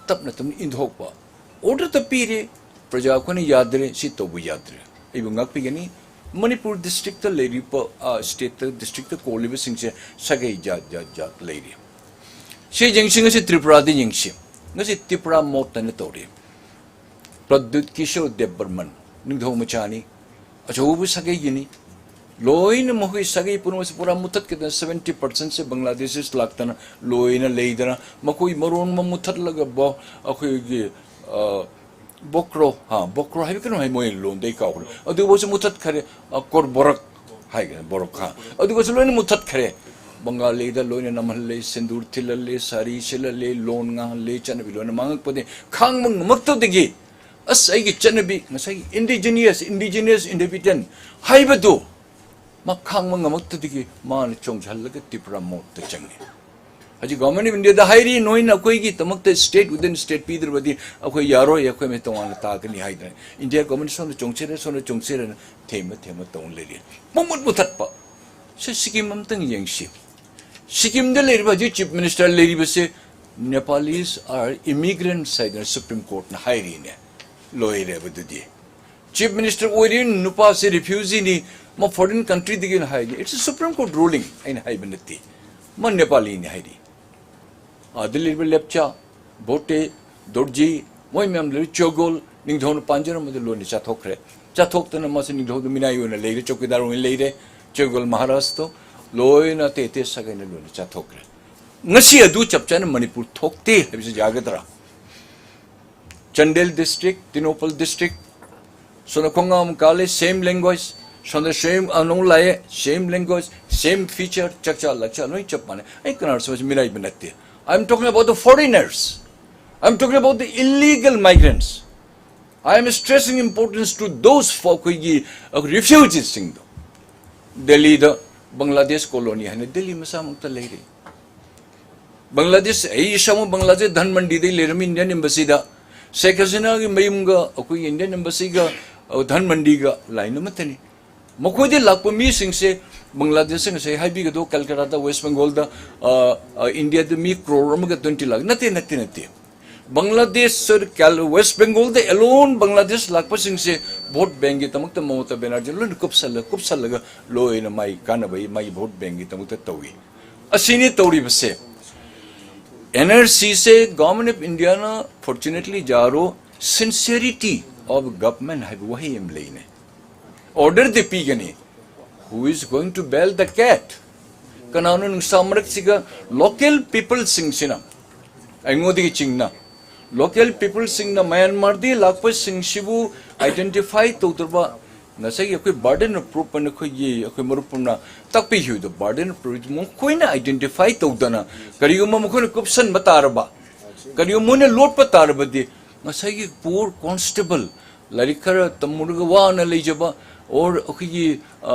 ꯇꯞꯅ ꯇꯞꯅ ꯏꯟꯊꯣꯛꯄ꯫ Orderꯇ ꯄꯤꯔꯦ, ꯄ꯭ꯔꯖꯥ ꯑꯩꯈꯣꯏꯅ ꯌꯥꯗ꯭ꯔꯦ, ꯁꯤ ꯇꯧꯕ ꯌꯥꯗ꯭ꯔꯦ꯫ ꯑꯩꯕꯨ ꯉꯥꯛꯄꯤꯒꯅꯤ꯫ ꯃꯅꯤꯄꯨꯔ districtꯇ ꯂꯩꯔꯤꯕ, ꯑ, stateꯇ, districtꯇ ꯀꯣꯜꯂꯤꯕꯁꯤꯡꯁꯦ ꯁꯥꯒꯩ ꯖꯥꯠ, ꯖꯥꯠ, ꯖꯥꯠ ꯂꯩꯔꯤ꯫ ꯁꯤ ꯌꯦꯡꯁꯤ, ꯉꯁꯤ ꯇ꯭ꯔꯤꯄꯨꯔꯥꯗ ꯌꯦꯡꯁꯤ꯫ ꯉꯁꯤ ꯇ꯭ꯔꯤꯄꯨꯔꯥ ꯃꯣꯠꯇꯅ ꯇꯧꯔꯤ꯫ ꯄ꯭ꯔꯗ꯭ꯌꯨꯠ ꯀꯤꯁꯣꯔ ꯗꯦꯕꯕꯔꯃꯟ, ꯅꯤꯡꯊꯧ ꯃꯆꯥꯅꯤ, ꯑꯆꯧꯕ ꯁꯥꯒꯩꯒꯤꯅꯤ꯫ ꯂꯣꯏꯅ ꯃꯈꯣꯏ ꯁꯥꯒꯩ ꯄꯨꯝꯅꯃꯛꯁꯦ ꯄꯨꯔꯥ ꯃꯨꯊꯠꯀꯗꯅ, seventy percentꯁꯦ ꯕꯪꯒ꯭ꯂꯥꯗꯦꯁꯤꯁ ꯂꯥꯛꯇꯅ ꯂꯣꯏꯅ ꯂꯩꯗꯅ, ꯃꯈꯣꯏ ꯃꯔꯣꯟ ꯑꯃ ꯃꯨꯊꯠꯂꯒ ꯕꯣ-, ꯑꯩꯈꯣꯏꯒꯤ, ꯑ, ꯕꯣꯀ꯭ꯔꯣ, ꯍꯥ, ꯕꯣꯀ꯭ꯔꯣ ꯍꯥꯏꯕ ꯀꯩꯅꯣ ꯍꯥꯏ, ꯃꯣꯏ ꯂꯣꯟꯗꯩ ꯀꯥꯎꯈ꯭ꯔꯦ꯫ ꯑꯗꯨꯕꯨꯁꯨ ꯃꯨꯊꯠꯈꯔꯦ, ꯑ, ꯀꯣꯔ ꯕꯣꯔꯛ ꯍꯥꯏꯒꯅꯤ, ꯕꯣꯔꯛ, ꯍꯥ꯫ ꯑꯗꯨꯒꯁꯨ ꯂꯣꯏꯅ ꯃꯨꯊꯠꯈꯔꯦ꯫ ꯕꯪꯒꯥꯂꯤꯗ ꯂꯣꯏꯅ ꯅꯝꯍꯜꯂꯦ, ꯁꯤꯟꯗꯨꯔ ꯊꯤꯜꯍꯜꯂꯦ, ꯁꯥꯔꯤ ꯁꯤꯜꯍꯜꯂꯦ, ꯂꯣꯟ ꯉꯥꯡꯍꯜꯂꯦ, ꯆꯠꯅꯕꯤ ꯂꯣꯏꯅ ꯃꯥꯡꯉꯛꯄꯗꯒꯤ ꯈꯥꯡꯕ ꯉꯝꯃꯛꯇꯕꯗꯒꯤ ꯑꯁ, ꯑꯩꯒꯤ ꯆꯠꯅꯕꯤ, ꯉꯁꯥꯏꯒꯤ indigenous, indigenous inhabitant ꯍꯥꯏꯕꯗꯨ ꯃꯥ ꯈꯥꯡꯕ ꯉꯝꯃꯛꯇꯕꯗꯒꯤ ꯃꯥꯅ ꯆꯣꯡꯁꯤꯜꯂꯒ ꯇ꯭ꯔꯤꯄꯨꯔꯥ ꯃꯣꯠꯇ ꯆꯪꯉꯤ꯫ ꯍꯧꯖꯤꯛ Government of Indiaꯗ ꯍꯥꯏꯔꯤ, "ꯅꯣꯏꯅ ꯑꯩꯈꯣꯏꯒꯤꯗꯃꯛꯇ state within state ꯄꯤꯗ꯭ꯔꯕꯗꯤ ꯑꯩꯈꯣꯏ ꯌꯥꯔꯣꯏ, ꯑꯩꯈꯣꯏ ꯃꯤ ꯇꯣꯉꯥꯟꯅ ꯇꯥꯒꯅꯤ" ꯍꯥꯏꯗꯅ꯫ India Government ꯁꯣꯝꯗ ꯆꯣꯡꯁꯤꯔꯦ, ꯁꯣꯝꯗ ꯆꯣꯡꯁꯤꯔꯦꯅ ꯊꯦꯝꯕ ꯊꯦꯝꯕ ꯇꯧꯅ ꯂꯩꯔꯤ꯫ ꯄꯨꯡꯃꯨꯠ ꯃꯨꯊꯠꯄ꯫ ꯁꯤ ꯁꯤꯀꯤꯝ ꯑꯝꯇꯪ ꯌꯦꯡꯁꯤ꯫ ꯁꯤꯀꯤꯝꯗ ꯂꯩꯔꯤꯕ ꯍꯧꯖꯤꯛ Chief Minister ꯂꯩꯔꯤꯕꯁꯦ, "Nepalese are immigrants" ꯍꯥꯏꯗꯅ Supreme Courtꯅ ꯍꯥꯏꯔꯤꯅꯦ꯫ ꯂꯣꯏꯔꯦꯕ ꯑꯗꯨꯗꯤ꯫ Chief Minister ꯑꯣꯏꯔꯤ, ꯅꯨꯄꯥꯁꯦ refugeeꯅꯤ, ꯃꯥ foreign countryꯗꯒꯤꯅ ꯍꯥꯏꯅꯤ꯫ It's a Supreme Court ruling, ꯑꯩꯅ ꯍꯥꯏꯕ ꯅꯠꯇꯦ꯫ ꯃꯥ ꯅꯦꯄꯥꯂꯤꯅꯤ ꯍꯥꯏꯔꯤ꯫ ꯑꯥꯗ ꯂꯩꯔꯤꯕ ꯂꯦꯞꯆꯥ, ꯚꯣꯇꯦ, ꯗꯣꯔꯖꯤ, ꯃꯣꯏ ꯃꯌꯥꯝ ꯂꯩꯔꯤ꯫ ꯆꯣꯒꯣꯜ, ꯅꯤꯡꯊꯧꯅ ꯄꯥꯟꯖꯔꯝꯕꯗ ꯂꯣꯏꯅ ꯆꯥꯊꯣꯛꯈ꯭ꯔꯦ꯫ ꯆꯥꯊꯣꯛꯇꯅ ꯃꯥꯁꯦ ꯅꯤꯡꯊꯧꯗ ꯃꯤꯅꯥꯏ ꯑꯣꯏꯅ ꯂꯩꯔꯦ, ꯆꯧꯀꯤꯗꯥꯔ ꯑꯣꯏꯅ ꯂꯩꯔꯦ꯫ ꯆꯣꯒꯣꯜ ꯃꯍꯥꯔꯥꯖꯇꯣ ꯂꯣꯏꯅ ꯑꯇꯩ ꯑꯇꯩ ꯁꯥꯒꯩꯅ ꯂꯣꯏꯅ ꯆꯥꯊꯣꯛꯈ꯭ꯔꯦ꯫ ꯉꯁꯤ ꯑꯗꯨ ꯆꯞ ꯆꯥꯅ ꯃꯅꯤꯄꯨꯔ ꯊꯣꯛꯇꯦ ꯍꯥꯏꯕꯁꯤ ꯌꯥꯒꯗ꯭ꯔꯥ? ꯆꯥꯟꯗꯦꯜ district, ꯇꯦꯡꯅꯧꯄꯜ district, ꯁꯣꯝꯗ ꯈꯣꯡꯉꯥꯝ ꯀꯥꯜꯂꯦ, same language, ꯁꯣꯝꯗ same ꯑꯅꯧ ꯂꯥꯛꯑꯦ, same language, same feature, ꯆꯥꯛꯆꯥ ꯂꯛꯆꯥ ꯂꯣꯏ ꯆꯞ ꯃꯥꯟꯅꯩ꯫ ꯑꯩ ꯀꯅꯥꯁꯨ ꯃꯤꯔꯥꯏꯕ ꯅꯠꯇꯦ꯫ I am talking about the foreigners. I am talking about the illegal migrants. I am stressing importance to those for ꯑꯩꯈꯣꯏꯒꯤ, ꯑ, refugeesꯁꯤꯡꯗꯣ꯫ ꯗꯦꯜꯂꯤꯗ ꯕꯪꯒ꯭ꯂꯥꯗꯦꯁ colony ꯍꯥꯏꯅ ꯗꯦꯜꯂꯤ ꯃꯆꯥꯃꯛꯇ ꯂꯩꯔꯤ꯫ ꯕꯪꯒ꯭ꯂꯥꯗꯦꯁ, ꯑꯩ ꯏꯁꯥꯃꯛ ꯕꯪꯒ꯭ꯂꯥꯗꯦꯁ ꯙꯟꯃꯟꯗꯤꯗ ꯂꯩꯔꯝꯃꯤ, Indian Embassyꯗ꯫ ꯁꯦꯈ ꯍꯁꯤꯅꯥꯒꯤ ꯃꯌꯨꯝꯒ ꯑꯩꯈꯣꯏꯒꯤ Indian Embassyꯒ, ꯑ, ꯙꯟꯃꯟꯗꯤꯒ line ꯑꯃꯠꯇꯅꯤ꯫ ꯃꯈꯣꯏꯗ ꯂꯥꯛꯄ ꯃꯤꯁꯤꯡꯁꯦ ꯕꯪꯒ꯭ꯂꯥꯗꯦꯁꯇ ꯉꯁꯥꯏ ꯍꯥꯏꯕꯤꯒꯗꯧ ꯀꯜꯀꯇꯥꯗ, West Bengalꯗ, ꯑ, ꯑ, Indiaꯗ ꯃꯤ crore ꯑꯃꯒ twenty lakh ꯅꯠꯇꯦ, ꯅꯠꯇꯦ, ꯅꯠꯇꯦ꯫ Bangladesh, ꯀꯦꯜ-, West Bengalꯗ alone Bangladesh ꯂꯥꯛꯄꯁꯤꯡꯁꯦ vote bankꯀꯤꯗꯃꯛꯇ ꯃꯃꯇꯥ Banerjee ꯂꯣꯏꯅ ꯀꯨꯞꯁꯜꯂ-, ꯀꯨꯞꯁꯜꯂꯒ ꯂꯣꯏꯅ ꯃꯥꯏ ꯀꯥꯟꯅꯕ, ꯃꯥꯏ vote bankꯀꯤꯗꯃꯛꯇ ꯇꯧꯏ꯫ ꯑꯁꯤꯅꯤ ꯇꯧꯔꯤꯕꯁꯦ꯫ NRCꯁꯦ Government of Indiaꯅ, fortunately ꯖꯥꯔꯣ, sincerity of government ꯍꯥꯏꯕ ꯋꯥꯍꯩ ꯑꯃ ꯂꯩꯅꯦ꯫ Orderꯗꯤ ꯄꯤꯒꯅꯤ꯫ Who is going to bail the cat? ꯀꯅꯥꯅꯣ ꯅꯨꯡꯁꯥ ꯃꯔꯛꯁꯤꯒ local peopleꯁꯤꯡꯁꯤꯅ, ꯑꯩꯉꯣꯟꯗꯒꯤ ꯆꯤꯡꯅ, local peopleꯁꯤꯡꯅ ꯃ꯭ꯌꯥꯟꯃꯥꯔꯗꯒꯤ ꯂꯥꯛꯄꯁꯤꯡꯁꯤꯕꯨ identify ꯇꯧꯗ꯭ꯔꯕ, ꯉꯁꯥꯏꯒꯤ ꯑꯩꯈꯣꯏ burden of proof ꯑꯅ ꯑꯩꯈꯣꯏꯒꯤ, ꯑꯩꯈꯣꯏ ꯃꯔꯨꯞ ꯑꯃꯅ ꯇꯥꯛꯄꯤꯈꯤꯕꯗꯣ, burden of proof ꯃꯈꯣꯏꯅ identify ꯇꯧꯗꯅ ꯀꯔꯤꯒꯨꯝꯕ ꯃꯈꯣꯏꯅ ꯀꯨꯞꯁꯟꯕ ꯇꯥꯔꯕ, ꯀꯔꯤꯒꯨꯝꯕ ꯃꯣꯏꯅ ꯂꯣꯠꯄ ꯇꯥꯔꯕꯗꯤ, ꯉꯁꯥꯏꯒꯤ poor constable, ꯂꯥꯏꯔꯤꯛ ꯈꯔ ꯇꯝꯃꯨꯔꯒ ꯋꯥꯅ ꯂꯩꯖꯕ, Or ꯑꯩꯈꯣꯏꯒꯤ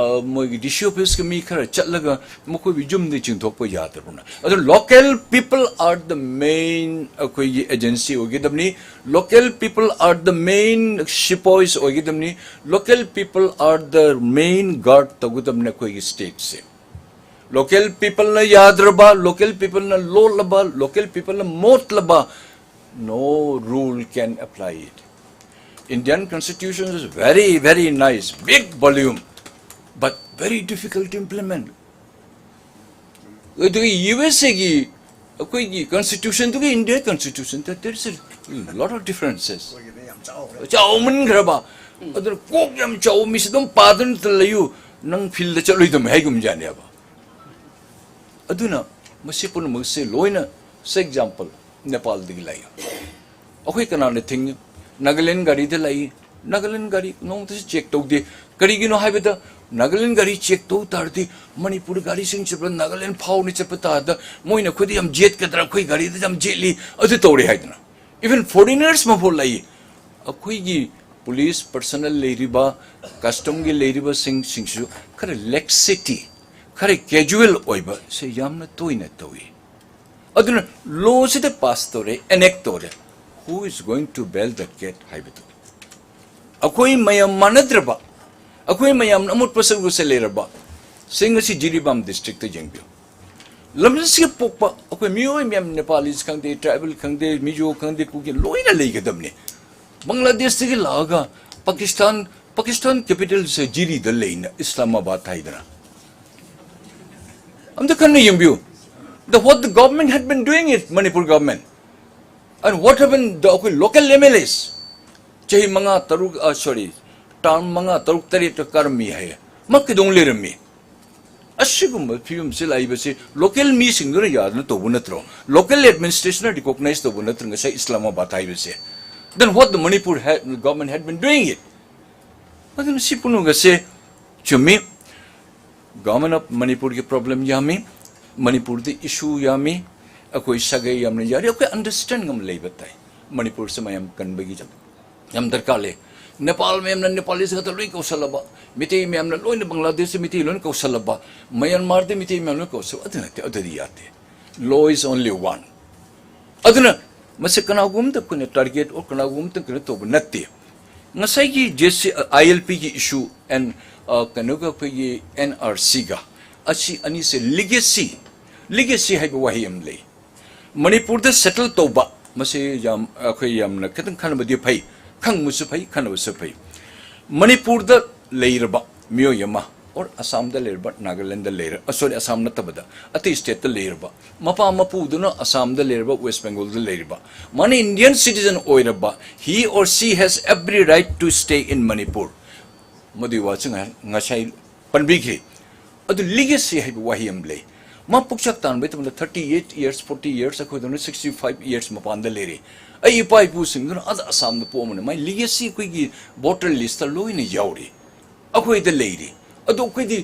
ꯃꯣꯏꯒꯤ ꯗꯤ ꯁꯤ ꯑꯣꯐꯤꯁꯀꯤ ꯃꯤ ꯈꯔ ꯆꯠꯂꯒ ꯃꯈꯣꯏꯒꯤ ꯌꯨꯝꯗ ꯆꯤꯡꯊꯣꯛꯄ ꯌꯥꯗ꯭ꯔꯕꯅ? ꯑꯗꯨ local people are the main ꯑꯩꯈꯣꯏꯒꯤ agency ꯑꯣꯏꯒꯗꯕꯅꯤ꯫ Local people are the main sepoys ꯑꯣꯏꯒꯗꯕꯅꯤ꯫ Local people are the main guard ꯇꯧꯒꯗꯕꯅꯤ ꯑꯩꯈꯣꯏꯒꯤ stateꯁꯦ꯫ Local peopleꯅ ꯌꯥꯗ꯭ꯔꯕ, local peopleꯅ ꯂꯣꯠꯂꯕ, local peopleꯅ ꯃꯣꯠꯂꯕ, no rule can apply it. Indian constitution is very, very nice, big volume, but very difficult to implement. ꯑꯗꯨꯒ U S ꯑꯦꯒꯤ ꯑꯩꯈꯣꯏꯒꯤ ꯀꯟꯁꯇꯤꯇ꯭ꯌꯨꯁꯟꯗꯨꯒ India ꯀꯟꯁꯇꯤꯇ꯭ꯌꯨꯁꯟꯗ there is a lot of differences. ꯆꯥꯎꯃꯟꯈ꯭ꯔꯕ꯫ ꯑꯗꯨꯅ ꯀꯣꯛ ꯌꯥꯝ ꯆꯥꯎꯕ ꯃꯤꯁꯤ ꯑꯗꯨꯝ ꯄꯥꯗꯨꯅ ꯂꯩꯌꯨ, ꯅꯪ ꯐꯤꯜꯗ ꯆꯠꯂꯣꯏꯗꯕꯅꯤ ꯍꯥꯏꯒꯨꯝꯖꯥꯠꯅꯦꯕ꯫ ꯑꯗꯨꯅ ꯃꯁꯤ ꯄꯨꯝꯅꯃꯛꯁꯦ ꯂꯣꯏꯅ, for example, ꯅꯦꯄꯥꯜꯗꯒꯤ ꯂꯥꯛꯏ꯫ ꯑꯩꯈꯣꯏ ꯀꯅꯥꯅ ꯊꯤꯡꯉꯤ? ꯅꯥꯒꯥꯂꯦꯟ ꯒꯥꯔꯤꯗ ꯂꯥꯛꯏ꯫ ꯅꯥꯒꯥꯂꯦꯟ ꯒꯥꯔꯤ ꯅꯣꯡꯃꯇꯁꯨ ꯆꯦꯛ ꯇꯧꯗꯦ꯫ ꯀꯔꯤꯒꯤꯅꯣ ꯍꯥꯏꯕꯗ, ꯅꯥꯒꯥꯂꯦꯟ ꯒꯥꯔꯤ ꯆꯦꯛ ꯇꯧ ꯇꯥꯔꯗꯤ ꯃꯅꯤꯄꯨꯔ ꯒꯥꯔꯤꯁꯤꯡ ꯆꯠꯄ, ꯅꯥꯒꯥꯂꯦꯟ ꯐꯥꯎꯅ ꯆꯠꯄ ꯇꯥꯔꯗ ꯃꯣꯏꯅ ꯑꯩꯈꯣꯏꯗ ꯌꯥꯝ ꯌꯦꯠꯀꯗ꯭ꯔꯥ, ꯑꯩꯈꯣꯏ ꯒꯥꯔꯤꯗ ꯌꯥꯝ ꯌꯦꯠꯂꯤ, ꯑꯗꯨ ꯇꯧꯔꯦ ꯍꯥꯏꯗꯅ꯫ Even foreigners ꯃꯐꯥꯎ ꯂꯩ꯫ ꯑꯩꯈꯣꯏꯒꯤ ꯄꯨꯂꯤꯁ ꯄꯔꯁꯅꯦꯜ ꯂꯩꯔꯤꯕ, ꯀꯁꯇꯝꯒꯤ ꯂꯩꯔꯤꯕꯁꯤꯡꯁꯤꯡꯁꯨ ꯈꯔ ꯂꯦꯛꯁꯤꯇꯤ, ꯈꯔ ꯀꯦꯖꯨꯋꯦꯜ ꯑꯣꯏꯕ ꯁꯦ ꯌꯥꯝꯅ ꯇꯣꯏꯅ ꯇꯧꯏ꯫ ꯑꯗꯨꯅ ꯂꯣꯁꯤꯗ ꯄꯥꯁ ꯇꯧꯔꯦ, ꯑꯦꯅꯦꯛ ꯇꯧꯔꯦ, who is going to bail the cat ꯍꯥꯏꯕꯗꯨ꯫ ꯑꯩꯈꯣꯏ ꯃꯌꯥꯝ ꯃꯥꯟꯅꯗ꯭ꯔꯕ, ꯑꯩꯈꯣꯏ ꯃꯌꯥꯝꯅ ꯑꯃꯣꯠꯄ ꯁꯔꯨꯛꯁꯦ ꯂꯩꯔꯕ, ꯁꯤ ꯉꯁꯤ ꯖꯤꯔꯤꯕꯥꯝ ꯗꯤꯁꯇ꯭ꯔꯤꯛꯇ ꯌꯦꯡꯕꯤꯌꯨ꯫ ꯂꯝꯗꯝꯁꯤꯒꯤ ꯄꯣꯛꯄ ꯑꯩꯈꯣꯏ ꯃꯤꯑꯣꯏ ꯃꯌꯥꯝ, ꯅꯦꯄꯥꯂꯤꯁ ꯈꯪꯗꯦ, ꯇ꯭ꯔꯥꯏꯕꯦꯜ ꯈꯪꯗꯦ, ꯃꯤꯖꯣ ꯈꯪꯗꯦ, ꯀꯨꯀꯤ ꯂꯣꯏꯅ ꯂꯩꯒꯗꯕꯅꯤ꯫ ꯕꯪꯒ꯭ꯂꯥꯗꯦꯁꯇꯒꯤ ꯂꯥꯛꯑꯒ ꯄꯥꯀꯤꯁꯇꯥꯟ, ꯄꯥꯀꯤꯁꯇꯥꯟ ꯀꯦꯄꯤꯇꯦꯜꯁꯦ ꯖꯤꯔꯤꯗ ꯂꯩꯅ, ꯏꯁꯂꯥꯃꯥꯕꯥꯗ ꯍꯥꯏꯗꯅ꯫ ꯑꯝꯇ ꯈꯟꯅ ꯌꯦꯡꯕꯤꯌꯨ꯫ The, what the government had been doing it, Manipur government. And what happened, the, ꯑꯩꯈꯣꯏ ꯂꯣꯀꯦꯜ ꯑꯦꯝ ꯑꯦꯜ ꯑꯦꯁ ꯆꯍꯤ ꯃꯉꯥ ꯇꯔꯨꯛ, ꯁꯣꯔꯤ, ꯇꯥꯔꯝ ꯃꯉꯥ ꯇꯔꯨꯛ ꯇꯔꯦꯠꯇ ꯀꯥꯔꯝꯃꯤ ꯍꯥꯏꯌꯦ꯫ ꯃꯥ ꯀꯩꯗꯧ ꯂꯩꯔꯝꯃꯤ? ꯑꯁꯤꯒꯨꯝꯕ ꯐꯤꯕꯝꯁꯤ ꯂꯥꯛꯏꯕꯁꯤ ꯂꯣꯀꯦꯜ ꯃꯤꯁꯤꯡꯗꯨꯅ ꯌꯥꯗꯅ ꯇꯧꯕ ꯅꯠꯇ꯭ꯔꯣ? ꯂꯣꯀꯦꯜ ꯑꯦꯗꯃꯤꯅꯤꯁꯇ꯭ꯔꯦꯁꯟꯅ ꯔꯤꯀꯣꯛꯅꯥꯏꯖ ꯇꯧꯕ ꯅꯠꯇ꯭ꯔꯣ ꯉꯁꯥꯏ ꯏꯁꯂꯥꯃꯥꯕꯥꯗ ꯍꯥꯏꯕꯁꯦ? Then what the Manipur had, government had been doing it? ꯑꯗꯨꯅ ꯁꯤ ꯄꯨꯝꯅꯃꯛ ꯑꯁꯦ ꯆꯨꯝꯃꯤ꯫ ꯒꯚꯔꯟꯃꯦꯟ ꯑꯣꯐ ꯃꯅꯤꯄꯨꯔꯒꯤ ꯄ꯭ꯔꯣꯕ꯭ꯂꯦꯝ ꯌꯥꯝꯃꯤ, ꯃꯅꯤꯄꯨꯔꯗ ꯏꯁꯨ ꯌꯥꯝꯃꯤ, ꯑꯩꯈꯣꯏ ꯁꯥꯒꯩ ꯌꯥꯝꯅ ꯌꯥꯔꯤ, ꯑꯩꯈꯣꯏ ꯑꯟꯗꯔꯁꯇꯦꯟ ꯑꯃ ꯂꯩꯕ ꯇꯥꯏ꯫ ꯃꯅꯤꯄꯨꯔꯁꯦ ꯃꯌꯥꯝ ꯀꯟꯕꯒꯤ ꯌꯥꯝ, ꯌꯥꯝ ꯗꯔꯀꯥꯔ ꯂꯩ꯫ ꯅꯦꯄꯥꯜ ꯃꯌꯥꯝꯅ ꯅꯦꯄꯥꯂꯤꯁ ꯉꯥꯛꯇ ꯂꯣꯏ ꯀꯧꯁꯜꯂꯕ, ꯃꯤꯇꯩ ꯃꯌꯥꯝꯅ ꯂꯣꯏꯅ ꯕꯪꯒ꯭ꯂꯥꯗꯦꯁꯇ ꯃꯤꯇꯩ ꯂꯣꯏꯅ ꯀꯧꯁꯜꯂꯕ, ꯃꯌꯥꯟꯃꯥꯔꯗ ꯃꯤꯇꯩ ꯃꯌꯥꯝ ꯂꯣꯏ ꯀꯧꯁꯜꯂꯕ, ꯑꯗꯨ ꯅꯠꯇꯦ, ꯑꯗꯨꯗꯤ ꯌꯥꯗꯦ꯫ Law is only one. ꯑꯗꯨꯅ ꯃꯁꯤ ꯀꯅꯥꯒꯨꯝꯕꯗ ꯑꯩꯈꯣꯏꯅ target or ꯀꯅꯥꯒꯨꯝꯕꯗ ꯀꯩꯅꯣ ꯇꯧꯕ ꯅꯠꯇꯦ꯫ ꯉꯁꯥꯏꯒꯤ JC, ILPꯒꯤ issue and, ꯑ, ꯀꯩꯅꯣꯒ ꯑꯩꯈꯣꯏꯒꯤ NRCꯒ, ꯑꯁꯤ ꯑꯅꯤꯁꯦ legacy, legacy ꯍꯥꯏꯕ ꯋꯥꯍꯩ ꯑꯃ ꯂꯩ꯫ ꯃꯅꯤꯄꯨꯔꯗ settle ꯇꯧꯕ, ꯃꯁꯤ ꯌꯥꯝ, ꯑꯩꯈꯣꯏ ꯌꯥꯝꯅ ꯈꯤꯇꯪ ꯈꯟꯅꯕꯗꯤ ꯐꯩ, ꯈꯪꯕꯁꯨ ꯐꯩ, ꯈꯟꯅꯕꯁꯨ ꯐꯩ꯫ ꯃꯅꯤꯄꯨꯔꯗ ꯂꯩꯔꯕ ꯃꯤꯑꯣꯏ ꯑꯃ, or ꯑꯁꯥꯝꯗ ꯂꯩꯔꯕ, ꯅꯥꯒꯥꯂꯦꯟꯗ ꯂꯩꯔ-, ꯑ, sorry, ꯑꯁꯥꯝ ꯅꯠꯇꯕꯗ, ꯑꯇꯩ stateꯇ ꯂꯩꯔꯕ, ꯃꯄꯥ ꯃꯄꯨꯗꯨꯅ ꯑꯁꯥꯝꯗ ꯂꯩꯔꯕ, West Bengalꯗ ꯂꯩꯔꯕ, ꯃꯥꯅ Indian citizen ꯑꯣꯏꯔꯕ, he or she has every right to stay in Manipur꯫ ꯃꯗꯨꯒꯤ ꯋꯥꯁꯨ ꯉ-, ꯉꯁꯥꯏ ꯄꯟꯕꯤꯈ꯭ꯔꯦ꯫ ꯑꯗꯨ legacy ꯍꯥꯏꯕ ꯋꯥꯍꯩ ꯑꯃ ꯂꯩ꯫ ꯃꯥ ꯄꯨꯛꯆꯥꯛ ꯇꯥꯟꯕꯒꯤ ꯃꯇꯝꯗ thirty eight years, forty years, ꯑꯩꯈꯣꯏꯗꯧꯅ sixty five years ꯃꯄꯥꯟꯗ ꯂꯩꯔꯦ꯫ ꯑꯩ ꯏꯄꯥ ꯏꯄꯨꯁꯤꯡꯗꯨꯅ ꯑꯥꯗ ꯑꯁꯥꯝꯗ ꯄꯣꯛꯑꯝꯕꯅꯤ꯫ My legacy ꯑꯩꯈꯣꯏꯒꯤ voter listꯇ ꯂꯣꯏꯅ ꯌꯥꯎꯔꯤ, ꯑꯩꯈꯣꯏꯗ ꯂꯩꯔꯤ꯫ ꯑꯗꯨ ꯑꯩꯈꯣꯏꯗꯤ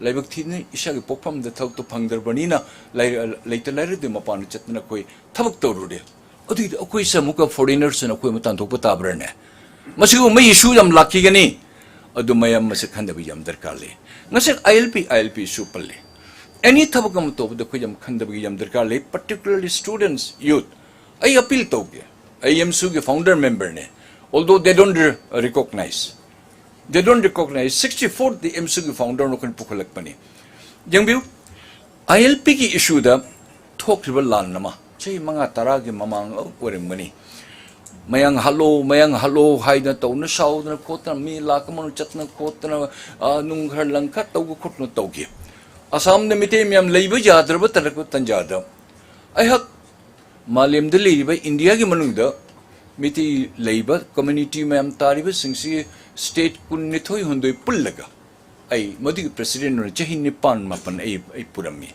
ꯂꯥꯏꯕꯛ ꯊꯤꯗꯅ ꯏꯁꯥꯒꯤ ꯄꯣꯛꯐꯝꯗ ꯊꯕꯛꯇꯣ ꯐꯪꯗ꯭ꯔꯕꯅꯤꯅ ꯂꯩ-, ꯂꯩꯇ ꯂꯥꯏꯔꯗꯤ ꯃꯄꯥꯟꯗ ꯆꯠꯇꯅ ꯑꯩꯈꯣꯏ ꯊꯕꯛ ꯇꯧꯔꯨꯔꯦ꯫ ꯑꯗꯨꯏꯗꯤ ꯑꯩꯈꯣꯏꯁꯦ ꯑꯃꯨꯛꯀ foreignersꯅ ꯑꯩꯈꯣꯏ ꯑꯃ ꯇꯥꯟꯊꯣꯛꯄ ꯇꯥꯕ꯭ꯔꯥꯅꯦ? ꯃꯁꯤꯒꯨꯝꯕ issue ꯌꯥꯝ ꯂꯥꯛꯈꯤꯒꯅꯤ꯫ ꯑꯗꯨ ꯃꯌꯥꯝ ꯃꯁꯤ ꯈꯟꯗꯕ ꯌꯥꯝ ꯗꯔꯀꯥꯔ ꯂꯩ꯫ ꯉꯁꯤ ILP, ILP issue ꯄꯜꯂꯤ꯫ Any ꯊꯕꯛ ꯑꯃ ꯇꯧꯕꯗ ꯑꯩꯈꯣꯏ ꯌꯥꯝ ꯈꯟꯗꯕꯒꯤ ꯌꯥꯝ ꯗꯔꯀꯥꯔ ꯂꯩ, particularly students, youth꯫ ꯑꯩ appeal ꯇꯧꯒꯦ꯫ ꯑꯩ AMSUꯒꯤ founder memberꯅꯦ꯫ Although they don't re-, recognize, they don't recognize, sixty fourth AMSUꯒꯤ founderꯅ ꯑꯩꯈꯣꯏꯅ ꯄꯨꯈꯠꯂꯛꯄꯅꯤ꯫ ꯌꯦꯡꯕꯤꯌꯨ, ILPꯒꯤ issueꯗ ꯊꯣꯛꯈ꯭ꯔꯤꯕ ꯂꯥꯟ ꯑꯃ ꯆꯍꯤ ꯃꯉꯥ ꯇꯔꯥꯒꯤ ꯃꯃꯥꯡ ꯑꯣꯏꯔꯝꯒꯅꯤ꯫ ꯃꯌꯥꯡ ꯍꯥꯠꯂꯣ, ꯃꯌꯥꯡ ꯍꯥꯠꯂꯣ ꯍꯥꯏꯗꯅ ꯇꯧꯅ ꯁꯥꯎꯗꯅ ꯈꯣꯠꯇꯅ, ꯃꯤ ꯂꯥꯛ ꯑꯃ ꯆꯠꯇꯅ ꯈꯣꯠꯇꯅ, ꯑ, ꯅꯨꯡ ꯈꯔ ꯂꯪ ꯈꯔ ꯇꯧꯕ ꯈꯣꯠꯇꯅ ꯇꯧꯈꯤ꯫ ꯑꯁꯥꯝꯗ ꯃꯤꯇꯩ ꯃꯌꯥꯝ ꯂꯩꯕ ꯌꯥꯗ꯭ꯔꯕ ꯇꯥꯔꯛꯄ ꯇꯟꯖꯥꯗ ꯑꯩꯍꯥꯛ ꯃꯥꯂꯦꯝꯗ ꯂꯩꯔꯤꯕ ꯏꯟꯗꯤꯌꯥꯒꯤ ꯃꯅꯨꯡꯗ ꯃꯤꯇꯩ ꯂꯩꯕ community ꯃꯌꯥꯝ ꯇꯥꯔꯤꯕꯁꯤꯡꯁꯤ state ꯀꯨꯟꯅꯤꯊꯣꯏ ꯍꯨꯝꯗꯣꯏ ꯄꯨꯜꯂꯒ ꯑꯩ ꯃꯗꯨꯒꯤ president ꯑꯣꯏꯅ ꯆꯍꯤ ꯅꯤꯄꯥꯟ ꯃꯥꯄꯟ ꯑꯩ, ꯑꯩ ꯄꯨꯔꯝꯃꯤ꯫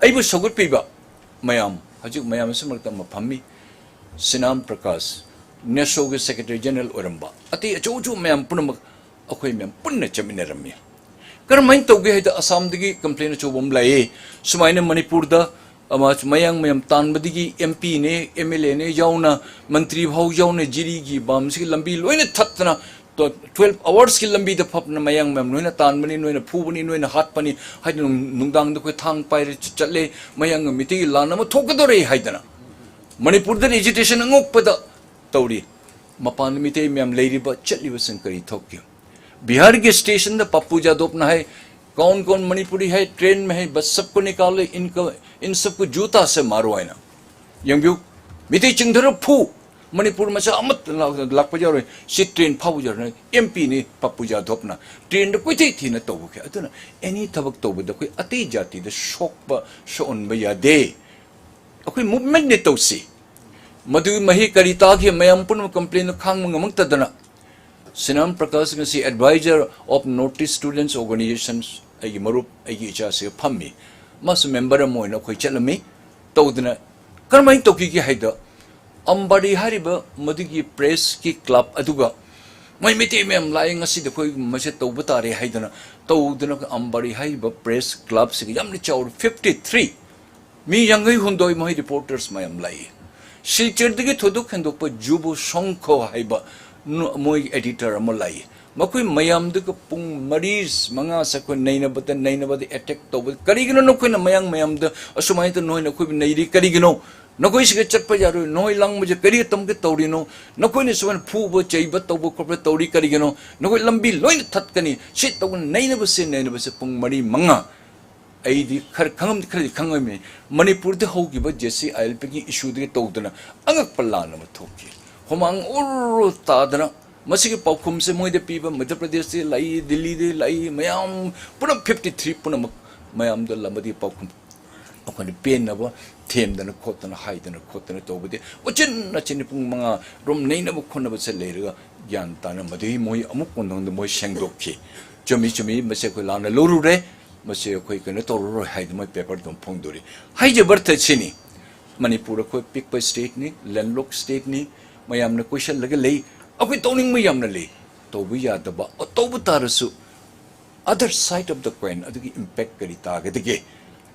ꯑꯩꯕꯨ ꯁꯧꯒꯠꯄꯤꯕ ꯃꯌꯥꯝ, ꯍꯧꯖꯤꯛ ꯃꯌꯥꯝ ꯑꯁꯤ ꯃꯔꯛꯇ ꯑꯃ ꯐꯝꯃꯤ, ꯁꯤꯅꯥꯝ ꯄ꯭ꯔꯀꯥꯁ, NESOꯒꯤ secretary general ꯑꯣꯏꯔꯝꯕ, ꯑꯇꯩ ꯑꯆꯧ ꯑꯆꯧꯕ ꯃꯌꯥꯝ ꯄꯨꯝꯅꯃꯛ ꯑꯩꯈꯣꯏ ꯃꯌꯥꯝ ꯄꯨꯟꯅ ꯆꯠꯃꯤꯟꯅꯔꯝꯃꯤ꯫ ꯀꯔꯝꯍꯥꯏꯅ ꯇꯧꯒꯦ ꯍꯥꯏꯗ, ꯑꯁꯥꯝꯗꯒꯤ complaint ꯑꯆꯧꯕ ꯑꯃ ꯂꯥꯛꯏ, ꯁꯨꯃꯥꯏꯅ ꯃꯅꯤꯄꯨꯔꯗ ꯑꯃ ꯃꯌꯥꯡ ꯃꯌꯥꯝ ꯇꯥꯟꯕꯗꯒꯤ M P ꯅꯦ, M L A ꯅꯦ ꯌꯥꯎꯅ, ꯃꯟꯇ꯭ꯔꯤ ꯐꯥꯎ ꯌꯥꯎꯅ ꯖꯤꯔꯤꯒꯤ ꯕꯥꯝꯁꯤꯒꯤ ꯂꯝꯕꯤ ꯂꯣꯏꯅ ꯊꯠꯇꯅ, ꯇꯣ-, twelve hours ꯀꯤ ꯂꯝꯕꯤꯗ ꯐꯞꯅ ꯃꯌꯥꯡ ꯃꯌꯥꯝ ꯅꯣꯏꯅ ꯇꯥꯟꯕꯅꯤ, ꯅꯣꯏꯅ ꯐꯨꯕꯅꯤ, ꯅꯣꯏꯅ ꯍꯥꯠꯄꯅꯤ ꯍꯥꯏꯗꯅ ꯅꯨꯡ-, ꯅꯨꯡꯗꯥꯡꯗ ꯑꯩꯈꯣꯏ ꯊꯥꯡ ꯄꯥꯏꯔ ꯆ-, ꯆꯠꯂꯦ, ꯃꯌꯥꯡꯒ ꯃꯤꯇꯩꯒꯤ ꯂꯥꯟ ꯑꯃ ꯊꯣꯛꯀꯗꯧꯔꯦ ꯍꯥꯏꯗꯅ꯫ ꯃꯅꯤꯄꯨꯔꯗ agitation ꯑꯉꯣꯛꯄꯗ ꯇꯧꯔꯤ꯫ ꯃꯄꯥꯟꯗ ꯃꯤꯇꯩ ꯃꯌꯥꯝ ꯂꯩꯔꯤꯕ, ꯆꯠꯂꯤꯕꯁꯤꯡ ꯀꯔꯤ ꯊꯣꯛꯀꯦ? ꯕꯤꯍꯥꯔꯒꯤ stationꯗ ꯄꯞꯄꯨ ꯌꯥꯗꯕꯅ ꯍꯥꯏ, "कौन कौन मणिपुरी है, train में है, बस सबको निकालो, इनका, इन सबको जूता से मारो" ꯍꯥꯏꯅ꯫ ꯌꯦꯡꯕꯤꯌꯨ, ꯃꯤꯇꯩ ꯆꯤꯡꯊꯔ ꯐꯨ, ꯃꯅꯤꯄꯨꯔ ꯃꯆꯥ ꯑꯃꯠꯇ ꯂꯥꯛ-, ꯂꯥꯛꯄ ꯌꯥꯔꯣꯏ꯫ ꯁꯤ train ꯐꯥꯎꯕ ꯌꯥꯔꯣꯏ꯫ M P ꯅꯤ ꯄꯞꯄꯨ ꯌꯥꯗꯕꯅ trainꯗ ꯀꯣꯏꯊꯤ ꯊꯤꯅ ꯇꯧꯕꯒꯤ꯫ ꯑꯗꯨꯅ any ꯊꯕꯛ ꯇꯧꯕꯗ ꯑꯩꯈꯣꯏ ꯑꯇꯩ ꯖꯥꯇꯤꯗ ꯁꯣꯛꯄ, ꯁꯣꯛꯍꯟꯕ ꯌꯥꯗꯦ꯫ ꯑꯩꯈꯣꯏ movementꯅꯦ ꯇꯧꯁꯤ꯫ ꯃꯗꯨꯒꯤ ꯃꯍꯩ ꯀꯔꯤ ꯇꯥꯈꯤ? ꯃꯌꯥꯝ ꯄꯨꯝꯅꯃꯛ complainꯗꯨ ꯈꯥꯡꯕ ꯉꯝꯃꯛꯇꯗꯅ ꯁꯤꯅꯥꯝ ꯄ꯭ꯔꯀꯥꯁ ꯉꯁꯤ advisor of North East Students Organizations, ꯑꯩꯒꯤ ꯃꯔꯨꯞ, ꯑꯩꯒꯤ ꯏꯆꯥꯁꯤꯒ ꯐꯝꯃꯤ꯫ ꯃꯥꯁꯨ member ꯑꯃ ꯑꯣꯏꯅ ꯑꯩꯈꯣꯏ ꯆꯠꯂꯝꯃꯤ꯫ ꯇꯧꯗꯅ ꯀꯔꯝꯍꯥꯏꯅ ꯇꯧꯈꯤꯒꯦ ꯍꯥꯏꯗ, ꯑꯝꯕꯥꯔꯤ ꯍꯥꯏꯔꯤꯕ ꯃꯗꯨꯒꯤ pressꯀꯤ club ꯑꯗꯨꯒ ꯃꯣꯏ ꯃꯩꯇꯩ ꯃꯌꯥꯝ ꯂꯥꯛꯑꯦ, ꯉꯁꯤꯗꯤ ꯑꯩꯈꯣꯏ ꯃꯁꯦ ꯇꯧꯕ ꯇꯥꯔꯦ ꯍꯥꯏꯗꯅ ꯇꯧꯗꯅ ꯑꯝꯕꯥꯔꯤ ꯍꯥꯏꯔꯤꯕ press clubꯁꯤꯒ ꯌꯥꯝꯅ ꯆꯥꯎꯔ fifty three ꯃꯤ ꯌꯥꯡꯈꯩ ꯍꯨꯝꯗꯣꯏ ꯃꯣꯏ reporters ꯃꯌꯥꯝ ꯂꯥꯛꯏ꯫ ꯁꯤꯜꯆꯔꯗꯒꯤ ꯊꯣꯏꯗꯣꯛ ꯍꯦꯟꯗꯣꯛꯄ ꯖꯨꯕꯣ ꯁꯣꯡꯈꯣ ꯍꯥꯏꯕ ꯅꯨ-, ꯃꯣꯏ editor ꯑꯃ ꯂꯥꯛꯏ꯫ ꯃꯈꯣꯏ ꯃꯌꯥꯝꯗꯨꯒ ꯄꯨꯡ ꯃꯔꯤ ꯃꯉꯥꯁꯦ ꯑꯩꯈꯣꯏ ꯅꯩꯅꯕꯗ, ꯅꯩꯅꯕꯗ attack ꯇꯧꯕꯗ, "ꯀꯔꯤꯒꯤꯅꯣ ꯅꯈꯣꯏꯅ ꯃꯌꯥꯡ ꯃꯌꯥꯝꯗ ꯑꯁꯨꯃꯥꯏꯅ ꯅꯣꯏꯅ ꯑꯩꯈꯣꯏꯕꯨ ꯅꯩꯔꯤ ꯀꯔꯤꯒꯤꯅꯣ? ꯅꯈꯣꯏꯁꯤꯒ ꯆꯠꯄ ꯌꯥꯔꯣꯏ, ꯅꯈꯣꯏ ꯂꯥꯡꯕꯁꯦ ꯀꯔꯤ ꯇꯝꯒꯦ ꯇꯧꯔꯤꯅꯣ? ꯅꯈꯣꯏꯅ ꯁꯨꯃꯥꯏꯅ ꯐꯨꯕ ꯆꯩꯕ ꯇꯧꯕ ꯈꯣꯠꯄ ꯇꯧꯔꯤ ꯀꯔꯤꯒꯤꯅꯣ? ꯅꯈꯣꯏ ꯂꯝꯕꯤ ꯂꯣꯏꯅ ꯊꯠꯀꯅꯤ, ꯁꯤ ꯇꯧꯒꯅꯤ", ꯅꯩꯅꯕꯁꯦ, ꯅꯩꯅꯕꯁꯦ ꯄꯨꯡ ꯃꯔꯤ ꯃꯉꯥ꯫ ꯑꯩꯗꯤ ꯈꯔ ꯈꯪꯉꯝꯗꯤ ꯈꯔꯗꯤ ꯈꯪꯉꯝꯃꯤ꯫ ꯃꯅꯤꯄꯨꯔꯗ ꯍꯧꯈꯤꯕ JCILPꯒꯤ issueꯗꯒꯤ ꯇꯧꯗꯅ ꯑꯉꯛꯄ ꯂꯥꯟ ꯑꯃ ꯊꯣꯛꯈꯤ꯫ ꯍꯨꯃꯥꯡ ꯑꯣꯔꯣ ꯇꯥꯗꯅ ꯃꯁꯤꯒꯤ ꯄꯥꯎꯈꯨꯝꯁꯦ ꯃꯣꯏꯗ ꯄꯤꯕ, ꯃꯙ꯭ꯌ ꯄ꯭ꯔꯗꯦꯁꯇꯒꯤ ꯂꯥꯛꯏ, ꯗꯤꯜꯂꯤꯗꯒꯤ ꯂꯥꯛꯏ, ꯃꯌꯥꯝ ꯄꯨꯂꯞ fifty three ꯄꯨꯝꯅꯃꯛ ꯃꯌꯥꯝꯗ ꯂꯝꯕꯗꯤ ꯄꯥꯎꯈꯨꯝ ꯑꯩꯈꯣꯏꯅ ꯄꯦꯟꯅꯕ ꯊꯦꯝꯗꯅ ꯈꯣꯠꯇꯅ ꯍꯥꯏꯗꯅ ꯈꯣꯠꯇꯅ ꯇꯧꯕꯗꯤ ꯎꯆꯤꯟ ꯅꯥꯆꯤꯟꯅ ꯄꯨꯡ ꯃꯉꯥ ꯔꯣꯝ ꯅꯩꯅꯕ ꯈꯣꯠꯅꯕꯁꯦ ꯂꯩꯔꯒ ꯒ꯭ꯌꯥꯟ ꯇꯥꯅ ꯃꯗꯨꯒꯤ ꯃꯣꯏ ꯑꯃꯨꯛ ꯈꯨꯡꯒꯪꯗ ꯃꯣꯏ ꯁꯦꯡꯗꯣꯛꯈꯤ꯫ ꯆꯨꯝꯃꯤ, ꯆꯨꯝꯃꯤ, ꯃꯁꯤ ꯑꯩꯈꯣꯏ ꯂꯥꯟꯅ ꯂꯧꯔꯨꯔꯦ, ꯃꯁꯤ ꯑꯩꯈꯣꯏ ꯀꯩꯅꯣ ꯇꯧꯔꯔꯣꯏ ꯍꯥꯏꯗꯅ ꯃꯣꯏ paper ꯑꯗꯨꯝ ꯐꯣꯡꯗꯣꯔꯤ꯫ ꯍꯥꯏꯖꯕ ꯑꯔꯊ ꯁꯤꯅꯤ, ꯃꯅꯤꯄꯨꯔ ꯑꯩꯈꯣꯏ ꯄꯤꯛꯄ stateꯅꯤ, landlocked stateꯅꯤ, ꯃꯌꯥꯝꯅ ꯀꯣꯏꯁꯜꯂꯒ ꯂꯩ, ꯑꯩꯈꯣꯏ ꯇꯧꯅꯤꯡꯕ ꯌꯥꯝꯅ ꯂꯩ, ꯇꯧꯕ ꯌꯥꯗꯕ, ꯇꯧꯕ ꯇꯥꯔꯁꯨ other side of the coin ꯑꯗꯨꯒꯤ impact ꯀꯔꯤ ꯇꯥꯒꯗꯒꯦ?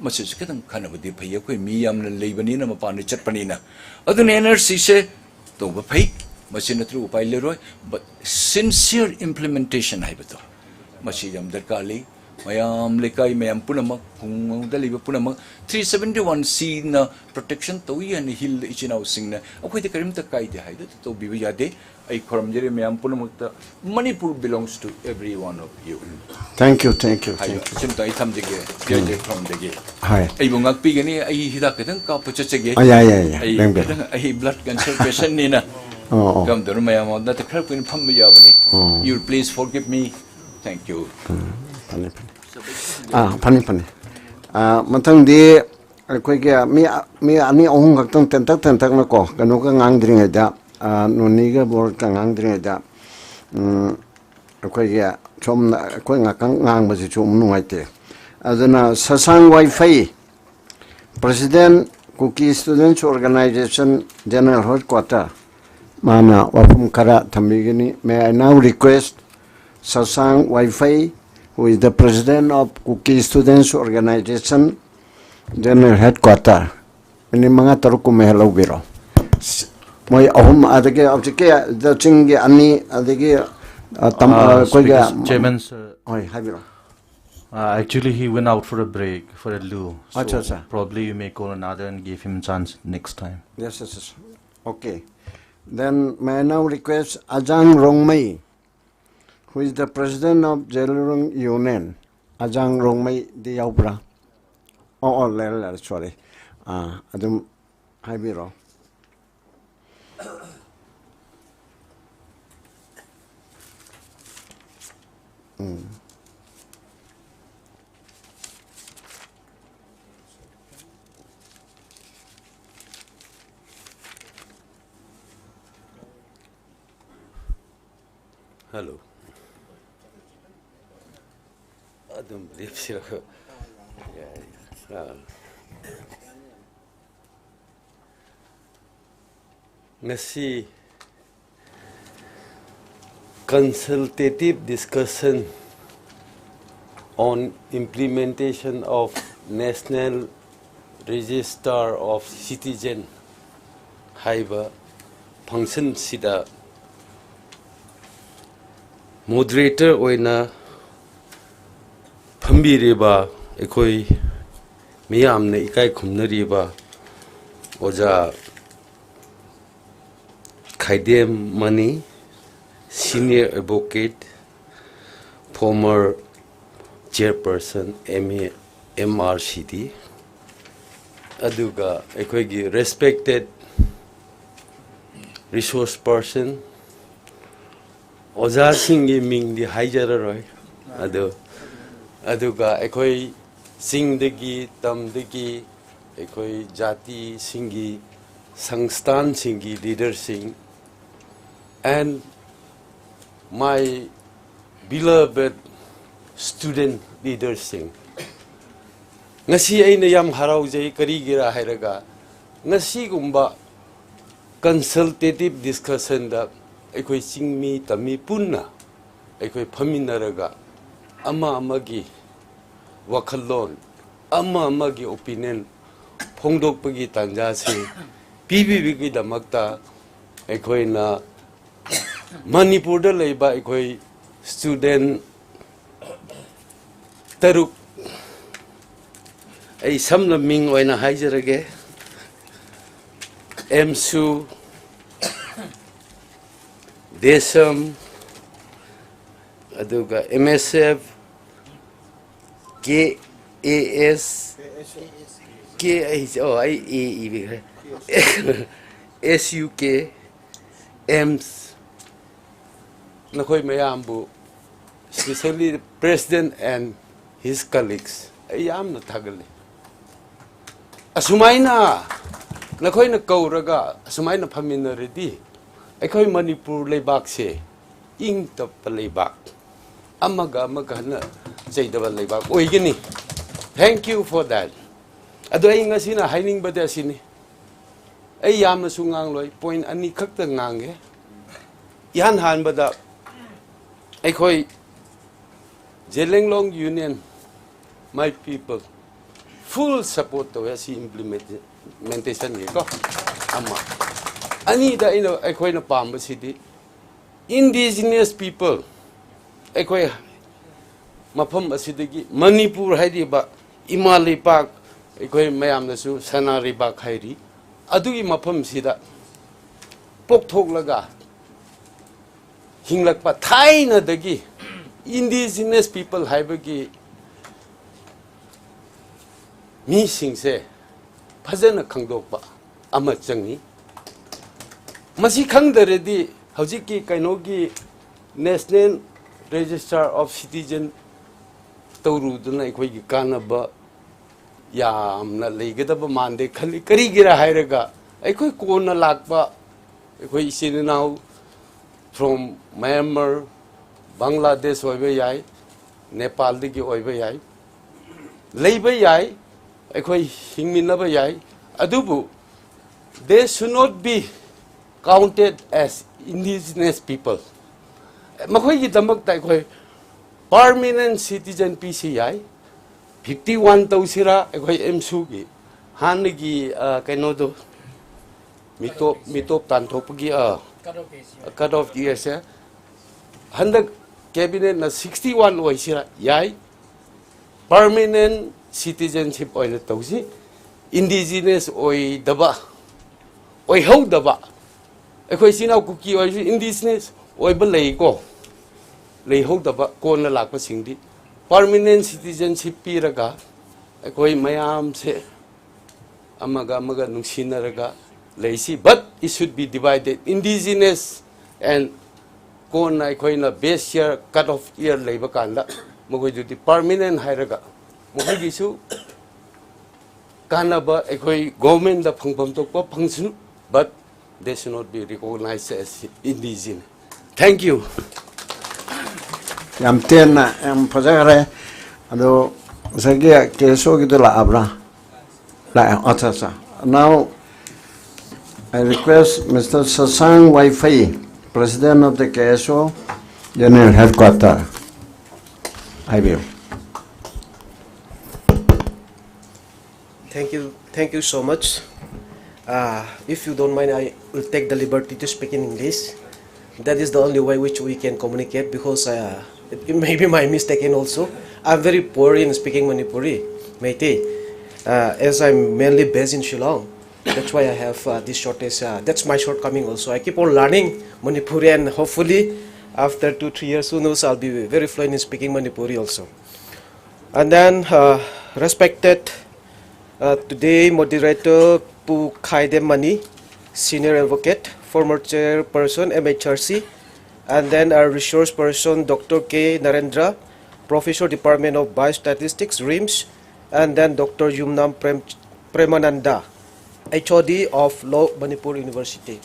ꯃꯁꯤꯁꯨ ꯈꯤꯇꯪ ꯈꯟꯅꯕꯗꯤ ꯐꯩ꯫ ꯑꯩꯈꯣꯏ ꯃꯤ ꯌꯥꯝꯅ ꯂꯩꯕꯅꯤꯅ, ꯃꯄꯥꯟꯗ ꯆꯠꯄꯅꯤꯅ꯫ ꯑꯗꯨꯅ ꯑꯦꯟ ꯑꯥꯔ ꯁꯤꯁꯦ ꯇꯧꯕ ꯐꯩ, ꯃꯁꯤ ꯅꯠꯇ꯭ꯔꯒ ꯎꯄꯥꯏ ꯂꯩꯔꯣꯏ꯫ But sincere implementation ꯍꯥꯏꯕꯗꯣ, ꯃꯁꯤ ꯌꯥꯝ ꯗꯔꯀꯥꯔ ꯂꯩ꯫ ꯃꯌꯥꯝ, ꯂꯩꯀꯥꯏ ꯃꯌꯥꯝ ꯄꯨꯝꯅꯃꯛ, ꯈꯨꯡꯒꯪꯗ ꯂꯩꯕ ꯄꯨꯝꯅꯃꯛ, three seventy one C ꯅ protection ꯇꯧꯏ ꯍꯥꯏꯅ ꯍꯤꯜ ꯏꯆꯤꯟ ꯏꯅꯥꯎꯁꯤꯡꯅ ꯑꯩꯈꯣꯏꯗ ꯀꯔꯤꯝꯇ ꯀꯥꯏꯗꯦ ꯍꯥꯏꯗꯨꯅ ꯇꯧꯕꯤꯕ ꯌꯥꯗꯦ꯫ ꯑꯩ ꯈꯨꯔꯨꯝꯖꯔꯤ ꯃꯌꯥꯝ ꯄꯨꯝꯅꯃꯛꯇ, Manipur belongs to every one of you. Thank you, thank you, ꯍꯥꯏꯕ thank you. ꯑꯁꯤꯝꯇ ꯑꯩ ꯊꯝꯖꯒꯦ, ꯄꯤ ꯑꯥꯏ ꯖꯦ ꯈꯨꯔꯨꯝꯖꯒꯦ꯫ ꯍꯣꯏ꯫ ꯑꯩꯕꯨ ꯉꯥꯛꯄꯤꯒꯅꯤ, ꯑꯩ ꯍꯤꯗꯥꯛ ꯈꯤꯇꯪ ꯀꯥꯞꯄ ꯆꯠꯆꯒꯦ꯫ ꯑ, ꯌꯥꯏ, ꯌꯥꯏ, ꯌꯥꯏ, ꯑꯩ ꯂꯦꯡꯕꯤꯔꯣ꯫ ꯈꯤꯇꯪ, ꯑꯩ blood cancer patient ꯅꯤꯅ ꯑꯣ, ꯑꯣ꯫ ꯀꯝꯗꯧꯅ ꯃꯌꯥꯝ ꯃꯥꯡꯗ ꯈꯔ ꯀꯨꯏꯅ ꯐꯝꯕ ꯌꯥꯕꯅꯤ꯫ ꯑꯣ꯫ You please forgive me. Thank you. ꯐꯅꯤ, ꯐꯅꯤ꯫ ꯑꯥ, ꯐꯅꯤ, ꯐꯅꯤ꯫ ꯑꯥ, ꯃꯊꯪꯗꯤ ꯑꯩꯈꯣꯏꯒꯤ ꯃꯤ, ꯃꯤ ꯑꯅꯤ ꯑꯍꯨꯝ ꯈꯛꯇꯪ ꯇꯦꯟꯇꯛ ꯇꯦꯟꯇꯛꯅꯀꯣ, ꯀꯩꯅꯣꯒ ꯉꯥꯡꯗ꯭ꯔꯤꯉꯩꯗ, ꯑꯥ, ꯅꯣꯅꯤꯒ ꯕꯣꯔꯠꯀ ꯉꯥꯡꯗ꯭ꯔꯤꯉꯩꯗ, ꯎꯝ, ꯑꯩꯈꯣꯏꯒꯤ ꯁꯣꯝꯅ ꯑꯩꯈꯣꯏ ꯉꯥꯛꯇꯪ ꯉꯥꯡꯕꯁꯤꯁꯨ ꯑꯃꯨꯛ ꯅꯨꯡꯉꯥꯏꯇꯦ꯫ ꯑꯗꯨꯅ ꯁꯁꯥꯡ ꯋꯥꯏꯐꯩ, President, Kuki Students Organization, General Headquarter, ꯃꯥꯅ ꯋꯥꯐꯝ ꯈꯔ ꯊꯝꯕꯤꯒꯅꯤ꯫ May I now request Sasang Waifei, who is the President of Kuki Students Organization, General Headquarter, minute ꯃꯉꯥ ꯇꯔꯨꯛ ꯀꯨꯝꯕ ꯍꯦꯛ ꯂꯧꯕꯤꯔꯣ꯫ ꯃꯣꯏ ꯑꯍꯨꯝ, ꯑꯗꯒꯤ ꯍꯧꯖꯤꯛꯀꯤ ꯆꯤꯡꯒꯤ ꯑꯅꯤ, ꯑꯗꯒꯤ, ꯑ, ꯇꯝ-, ꯑ, Uh, ꯑꯩꯈꯣꯏꯒꯤ Speaker, Chairman, sir, ꯍꯣꯏ, ꯍꯥꯏꯕꯤꯔꯣ꯫ Uh, actually, he went out for a break, for a loo. So Acha, acha. Probably you may call another and give him chance next time. Yes, yes, yes. Okay. Then may I now request Ajang Rongmei, who is the president of Zeliangrong Union. Ajang Rongmei ꯗꯤ ꯌꯥꯎꯕ꯭ꯔꯥ? ꯑꯣ, ꯑꯣ, ꯂꯩꯔꯦ, ꯂꯩꯔꯦ, sorry. ꯑꯥ, ꯑꯗꯨꯝ ꯍꯥꯏꯕꯤꯔꯣ꯫ ꯎꯝ꯫ Hello. ꯑꯗꯨꯝ ꯂꯦꯞꯁꯤꯔꯣ? ꯌꯥꯏ꯫ ꯑꯥ꯫ ꯉꯁꯤ consultative discussion on implementation of National Register of Citizen ꯍꯥꯏꯕ functionꯁꯤꯗ moderator ꯑꯣꯏꯅ ꯐꯝꯕꯤꯔꯤꯕ ꯑꯩꯈꯣꯏ ꯃꯤꯌꯥꯝꯅ ꯏꯀꯥꯏ ꯈꯨꯝꯅꯔꯤꯕ ꯑꯣꯖꯥ ꯈꯥꯏꯗꯦꯝ money, senior advocate, former chairperson M A M R C D, ꯑꯗꯨꯒ ꯑꯩꯈꯣꯏꯒꯤ respected resource person, ꯑꯣꯖꯥꯁꯤꯡꯒꯤ ꯃꯤꯡꯗꯤ ꯍꯥꯏꯖꯔꯔꯣꯏ꯫ ꯑꯗꯨ ꯑꯗꯨꯒ ꯑꯩꯈꯣꯏ ꯆꯤꯡꯗꯒꯤ, ꯇꯝꯗꯒꯤ, ꯑꯩꯈꯣꯏ ꯖꯥꯇꯤꯁꯤꯡꯒꯤ ꯁꯪꯁꯊꯥꯟꯁꯤꯡꯒꯤ leaderꯁꯤꯡ, and my beloved student leaderꯁꯤꯡ, ꯉꯁꯤ ꯑꯩꯅ ꯌꯥꯝ ꯍꯔꯥꯎꯖꯩ꯫ ꯀꯔꯤꯒꯤꯔꯥ ꯍꯥꯏꯔꯒ, ꯉꯁꯤꯒꯨꯝꯕ consultative discussionꯗ ꯑꯩꯈꯣꯏ ꯆꯤꯡꯃꯤ ꯇꯝꯃꯤ ꯄꯨꯟꯅ ꯑꯩꯈꯣꯏ ꯐꯝꯃꯤꯟꯅꯔꯒ ꯑꯃ ꯑꯃꯒꯤ ꯋꯥꯈꯜꯂꯣꯟ, ꯑꯃ ꯑꯃꯒꯤ opinion ꯐꯣꯡꯗꯣꯛꯄꯒꯤ ꯇꯥꯟꯖꯥꯁꯤ ꯄꯤꯕꯤꯕꯒꯤꯗꯃꯛꯇ ꯑꯩꯈꯣꯏꯅ ꯃꯅꯤꯄꯨꯔꯗ ꯂꯩꯕ ꯑꯩꯈꯣꯏ student ꯇꯔꯨꯛ, ꯑꯩ ꯁꯝꯅ ꯃꯤꯡ ꯑꯣꯏꯅ ꯍꯥꯏꯖꯔꯒꯦ, ꯑꯦꯝꯁꯨ, ꯗꯦꯁꯝ, ꯑꯗꯨꯒ M S F, K A S, K H, ꯑꯣ, ꯑꯩ A ꯏꯕꯤꯈ꯭ꯔꯦ, S U K, AIMS, ꯅꯈꯣꯏ ꯃꯌꯥꯝꯕꯨ, especially the president and his colleagues, ꯑꯩ ꯌꯥꯝꯅ ꯊꯥꯒꯠꯂꯤ꯫ ꯑꯁꯨꯃꯥꯏꯅ ꯅꯈꯣꯏꯅ ꯀꯧꯔꯒ ꯑꯁꯨꯃꯥꯏꯅ ꯐꯝꯃꯤꯟꯅꯔꯗꯤ ꯑꯩꯈꯣꯏ ꯃꯅꯤꯄꯨꯔ ꯂꯩꯕꯥꯛꯁꯦ ꯏꯪ ꯇꯞꯄ ꯂꯩꯕꯥꯛ, ꯑꯃꯒ ꯑꯃꯒ ꯍꯟꯅ ꯆꯩꯗꯕ ꯂꯩꯕꯥꯛ ꯑꯣꯏꯒꯅꯤ꯫ Thank you for that. ꯑꯗꯣ ꯑꯩ ꯉꯁꯤꯅ ꯍꯥꯏꯅꯤꯡꯕꯗꯤ ꯑꯁꯤꯅꯤ, ꯑꯩ ꯌꯥꯝꯅꯁꯨ ꯉꯥꯡꯂꯣꯏ, point ꯑꯅꯤ ꯈꯛꯇ ꯉꯥꯡꯒꯦ꯫ ꯏꯍꯥꯟ ꯍꯥꯟꯕꯗ ꯑꯩꯈꯣꯏ Zeliangrong Union, my people, full support ꯇꯧꯋꯦ ꯑꯁꯤ implementation ꯒꯤ ꯀꯣ꯫ ꯑꯃ꯫ ꯑꯅꯤꯗ ꯑꯩꯅ, ꯑꯩꯈꯣꯏꯅ ꯄꯥꯝꯕꯁꯤꯗꯤ indigenous people, ꯑꯩꯈꯣꯏ ꯃꯐꯝ ꯑꯁꯤꯗꯒꯤ ꯃꯅꯤꯄꯨꯔ ꯍꯥꯏꯔꯤꯕ ꯏꯃꯥ ꯂꯩꯄꯥꯛ, ꯑꯩꯈꯣꯏ ꯃꯌꯥꯝꯅꯁꯨ ꯁꯅꯥ ꯂꯩꯕꯥꯛ ꯍꯥꯏꯔꯤ, ꯑꯗꯨꯒꯤ ꯃꯐꯝꯁꯤꯗ ꯄꯣꯛꯊꯣꯛꯂꯒ ꯍꯤꯡꯂꯛꯄ ꯊꯥꯏꯅꯗꯒꯤ indigenous people ꯍꯥꯏꯕꯒꯤ ꯃꯤꯁꯤꯡꯁꯦ ꯐꯖꯅ ꯈꯪꯗꯣꯛꯄ ꯑꯃ ꯆꯪꯉꯤ꯫ ꯃꯁꯤ ꯈꯪꯗꯔꯗꯤ ꯍꯧꯖꯤꯛꯀꯤ ꯀꯩꯅꯣꯒꯤ National Register of Citizen ꯇꯧꯔꯨꯗꯅ ꯑꯩꯈꯣꯏꯒꯤ ꯀꯥꯟꯅꯕ ꯌꯥꯝꯅ ꯂꯩꯒꯗꯕ ꯃꯥꯟꯗꯦ ꯈꯜꯂꯤ꯫ ꯀꯔꯤꯒꯤꯔ ꯍꯥꯏꯔꯒ ꯑꯩꯈꯣꯏ ꯀꯣꯟꯅ ꯂꯥꯛꯄ ꯑꯩꯈꯣꯏ ꯏꯆꯤꯟ ꯏꯅꯥꯎ from Myanmar, ꯕꯪꯒ꯭ꯂꯥꯗꯦꯁ ꯑꯣꯏꯕ ꯌꯥꯏ, ꯅꯦꯄꯥꯜꯗꯒꯤ ꯑꯣꯏꯕ ꯌꯥꯏ, ꯂꯩꯕ ꯌꯥꯏ, ꯑꯩꯈꯣꯏ ꯍꯤꯡꯃꯤꯟꯅꯕ ꯌꯥꯏ, ꯑꯗꯨꯕꯨ they should not be counted as indigenous people꯫ ꯃꯈꯣꯏꯒꯤꯗꯃꯛꯇ ꯑꯩꯈꯣꯏ permanent citizen ꯄꯤꯁꯤ ꯌꯥꯏ꯫ Fifty one ꯇꯧꯁꯤꯔꯥ ꯑꯩꯈꯣꯏ ꯑꯦꯝꯁꯨꯒꯤ ꯍꯥꯟꯅꯒꯤ, ꯑ, ꯀꯩꯅꯣꯗꯣ, ꯃꯤꯇꯣꯞ, ꯃꯤꯇꯣꯞ ꯇꯥꯟꯊꯣꯛꯄꯒꯤ, ꯑ, cut off ꯏꯌꯔꯁꯦ ꯍꯟꯗꯛ cabinetꯅ sixty one ꯑꯣꯏꯁꯤꯔꯥ? ꯌꯥꯏ꯫ Permanent citizenship ꯑꯣꯏꯅ ꯇꯧꯁꯤ꯫ Indigenous ꯑꯣꯏꯗꯕ, ꯑꯣꯏꯍꯧꯗꯕ, ꯑꯩꯈꯣꯏ ꯏꯆꯤꯟ ꯏꯅꯥꯎ ꯀꯨꯀꯤ ꯑꯣꯏꯔꯁꯨ indigenous ꯑꯣꯏꯕ ꯂꯩꯀꯣ, ꯂꯩꯍꯧꯗꯕ ꯀꯣꯟꯅ ꯂꯥꯛꯄꯁꯤꯡꯗꯤ permanent citizenship ꯄꯤꯔꯒ ꯑꯩꯈꯣꯏ ꯃꯌꯥꯝꯁꯦ ꯑꯃꯒ ꯑꯃꯒ ꯅꯨꯡꯁꯤꯅꯔꯒ ꯂꯩꯁꯤ꯫ But it should be divided, indigenous and ꯀꯣꯟꯅ ꯑꯩꯈꯣꯏꯅ base year, cut off year ꯂꯩꯕ ꯀꯥꯟꯗ ꯃꯈꯣꯏꯗꯨꯗꯤ permanent ꯍꯥꯏꯔꯒ ꯃꯈꯣꯏꯒꯤꯁꯨ ꯀꯥꯟꯅꯕ ꯑꯩꯈꯣꯏ governmentꯗ ꯐꯪꯐꯝ ꯊꯣꯛꯄ ꯐꯪꯁꯅꯨ, but they should not be recognized as indigenous꯫ Thank you꯫ ꯌꯥꯝ ꯇꯦꯟꯅ, ꯌꯥꯝ ꯐꯖꯈ꯭ꯔꯦ꯫ ꯑꯗꯣ ꯉꯁꯥꯏꯒꯤ ꯀꯦ ꯑꯦꯁ ꯑꯣꯒꯤꯗꯣ ꯂꯥꯛꯑꯕ꯭ꯔꯥ? ꯂꯥꯛꯑꯦ꯫ ꯑꯠꯆꯥ, ꯑꯠꯆꯥ꯫ Now I request Mister Sasang Waifei, President of the K S O General Headquarter, ꯍꯥꯏꯕꯤꯌꯨ꯫ Thank you, thank you so much. Uh, if you don't mind, I will take the liberty to speak in English. That is the only way which we can communicate because uh, it, it may be my mistake and also I'm very poor in speaking Manipuri, Meitei, uh, as I'm mainly based in Shillong. That's why I have uh, this shortest. Uh, that's my shortcoming also. I keep on learning Manipuri, and hopefully, after two three years, who knows, I'll be very fluent in speaking Manipuri also. And then, uh, respected uh, today moderator Pu Khaidem Mani, senior advocate, former chairperson M H R C, and then our resource person Doctor K Narendra, professor, Department of Biostatistics, RIMS, and then Doctor Yumnam Prem- Premananda, H O D of Law, Manipur University.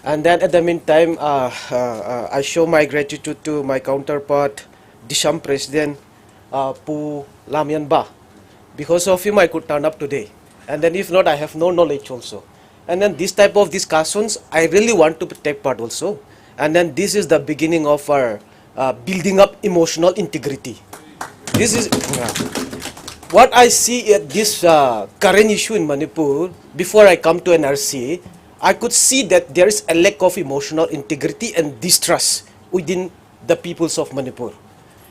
And then at the meantime, uh, uh, uh, I show my gratitude to my counterpart, Disham President, uh, Pu Lamyan Ba. Because of him, I could turn up today. And then if not, I have no knowledge also. And then this type of discussions, I really want to take part also. And then this is the beginning of our uh, building up emotional integrity. This is uh, what I see at this uh, current issue in Manipur. Before I come to N R C, I could see that there is a lack of emotional integrity and distrust within the peoples of Manipur.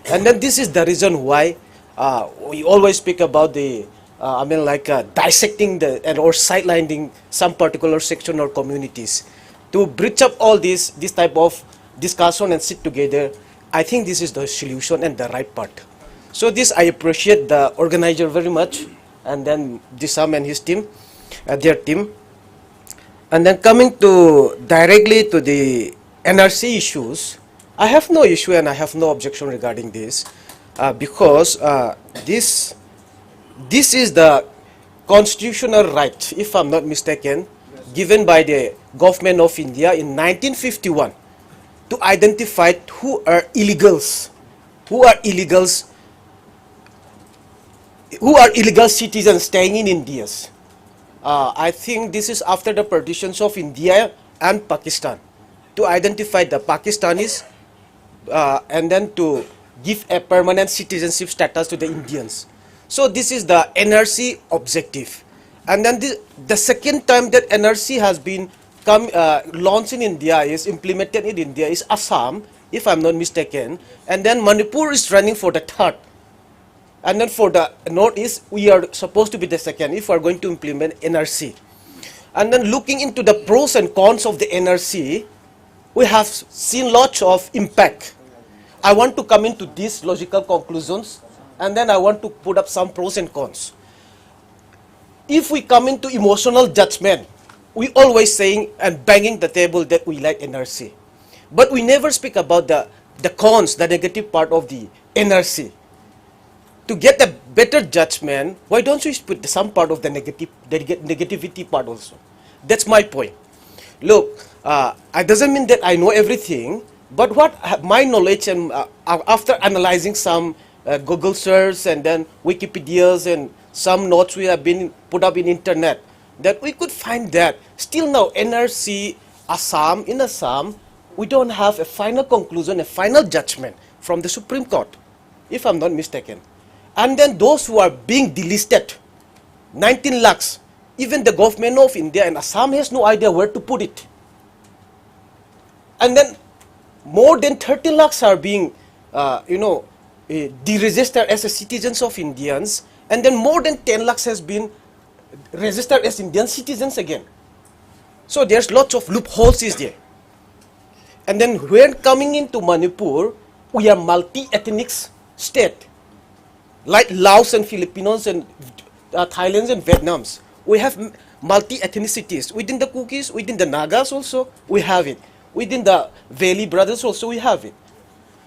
And then this is the reason why uh, we always speak about the, uh, I mean, like uh, dissecting the and or sidelining some particular section or communities. To bridge up all this, this type of discussion and sit together, I think this is the solution and the right part. So this I appreciate the organizer very much, and then Disam and his team, uh, their team. And then coming to directly to the N R C issues, I have no issue and I have no objection regarding this uh, because uh, this this is the constitutional right, if I'm not mistaken, given by the government of India in nineteen fifty-one to identify who are illegals, who are illegals, who are illegal citizens staying in India. Uh, I think this is after the partitions of India and Pakistan to identify the Pakistanis uh, and then to give a permanent citizenship status to the Indians. So this is the N R C objective. And then the, the second time that N R C has been come, uh, launched in India is implemented in India is Assam, if I'm not mistaken. And then Manipur is running for the third. And then for the Northeast, we are supposed to be the second if we are going to implement N R C. And then looking into the pros and cons of the N R C, we have seen lots of impact. I want to come into these logical conclusions, and then I want to put up some pros and cons. If we come into emotional judgment, we always saying and banging the table that we like N R C. But we never speak about the, the cons, the negative part of the N R C. To get a better judgment, why don't we put some part of the negative, the neg- negativity part also? That's my point. Look, uh, it doesn't mean that I know everything, but what ha- my knowledge and, uh, a- after analyzing some, uh, Google search and then Wikipedias and some notes we have been put up in internet, that we could find that still now N R C Assam, in Assam, we don't have a final conclusion, a final judgment from the Supreme Court, if I'm not mistaken. And then those who are being delisted, nineteen lakhs, even the government of India and Assam has no idea where to put it. And then more than thirty lakhs are being, uh, you know, uh, deregistered as a citizens of Indians, and then more than ten lakhs has been registered as Indian citizens again. So there's lots of loopholes is there. And then when coming into Manipur, we are multi-ethnic state, like Laos and Filipinos and, uh, Thailands and Vietnams. We have m- multi-ethnicities. Within the Kukis, within the Nagas also, we have it. Within the Valley brothers also, we have it.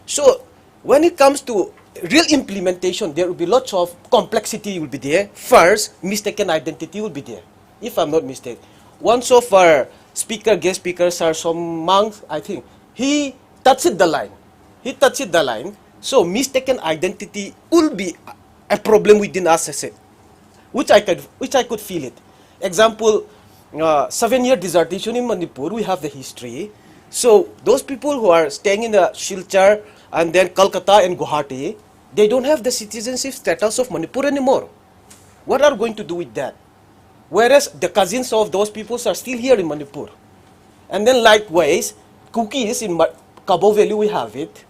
So when it comes to real implementation, there will be lots of complexity will be there. First, mistaken identity will be there, if I'm not mistaken. Once of our speaker, guest speaker, Sir Somang, I think, he touched the line. He touched the line. So mistaken identity will be a problem within us, I said, which I could, which I could feel it. Example, uh, seven-year dissertation in Manipur, we have the history. So those people who are staying in the Silchar and then Kolkata and Guwahati, They don't have the citizenship status of Manipur anymore. What are we going to do with that? Whereas the cousins of those peoples are still here in Manipur. And then likewise, Kukis in Ma- Kabaw Valley, we have it.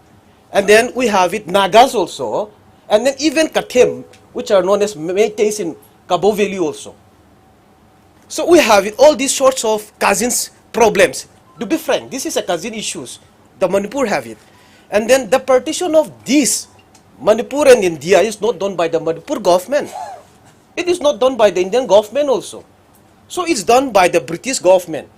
And then we have it Nagas also. And then even Kathim, which are known as Meiteis in Kabaw Valley also. So we have it, all these sorts of cousins problems. To be frank, this is a cousin issues. The Manipur have it. And then the partition of this Manipur and India is not done by the Manipur government. It is not done by the Indian government also. So it's done by the British government.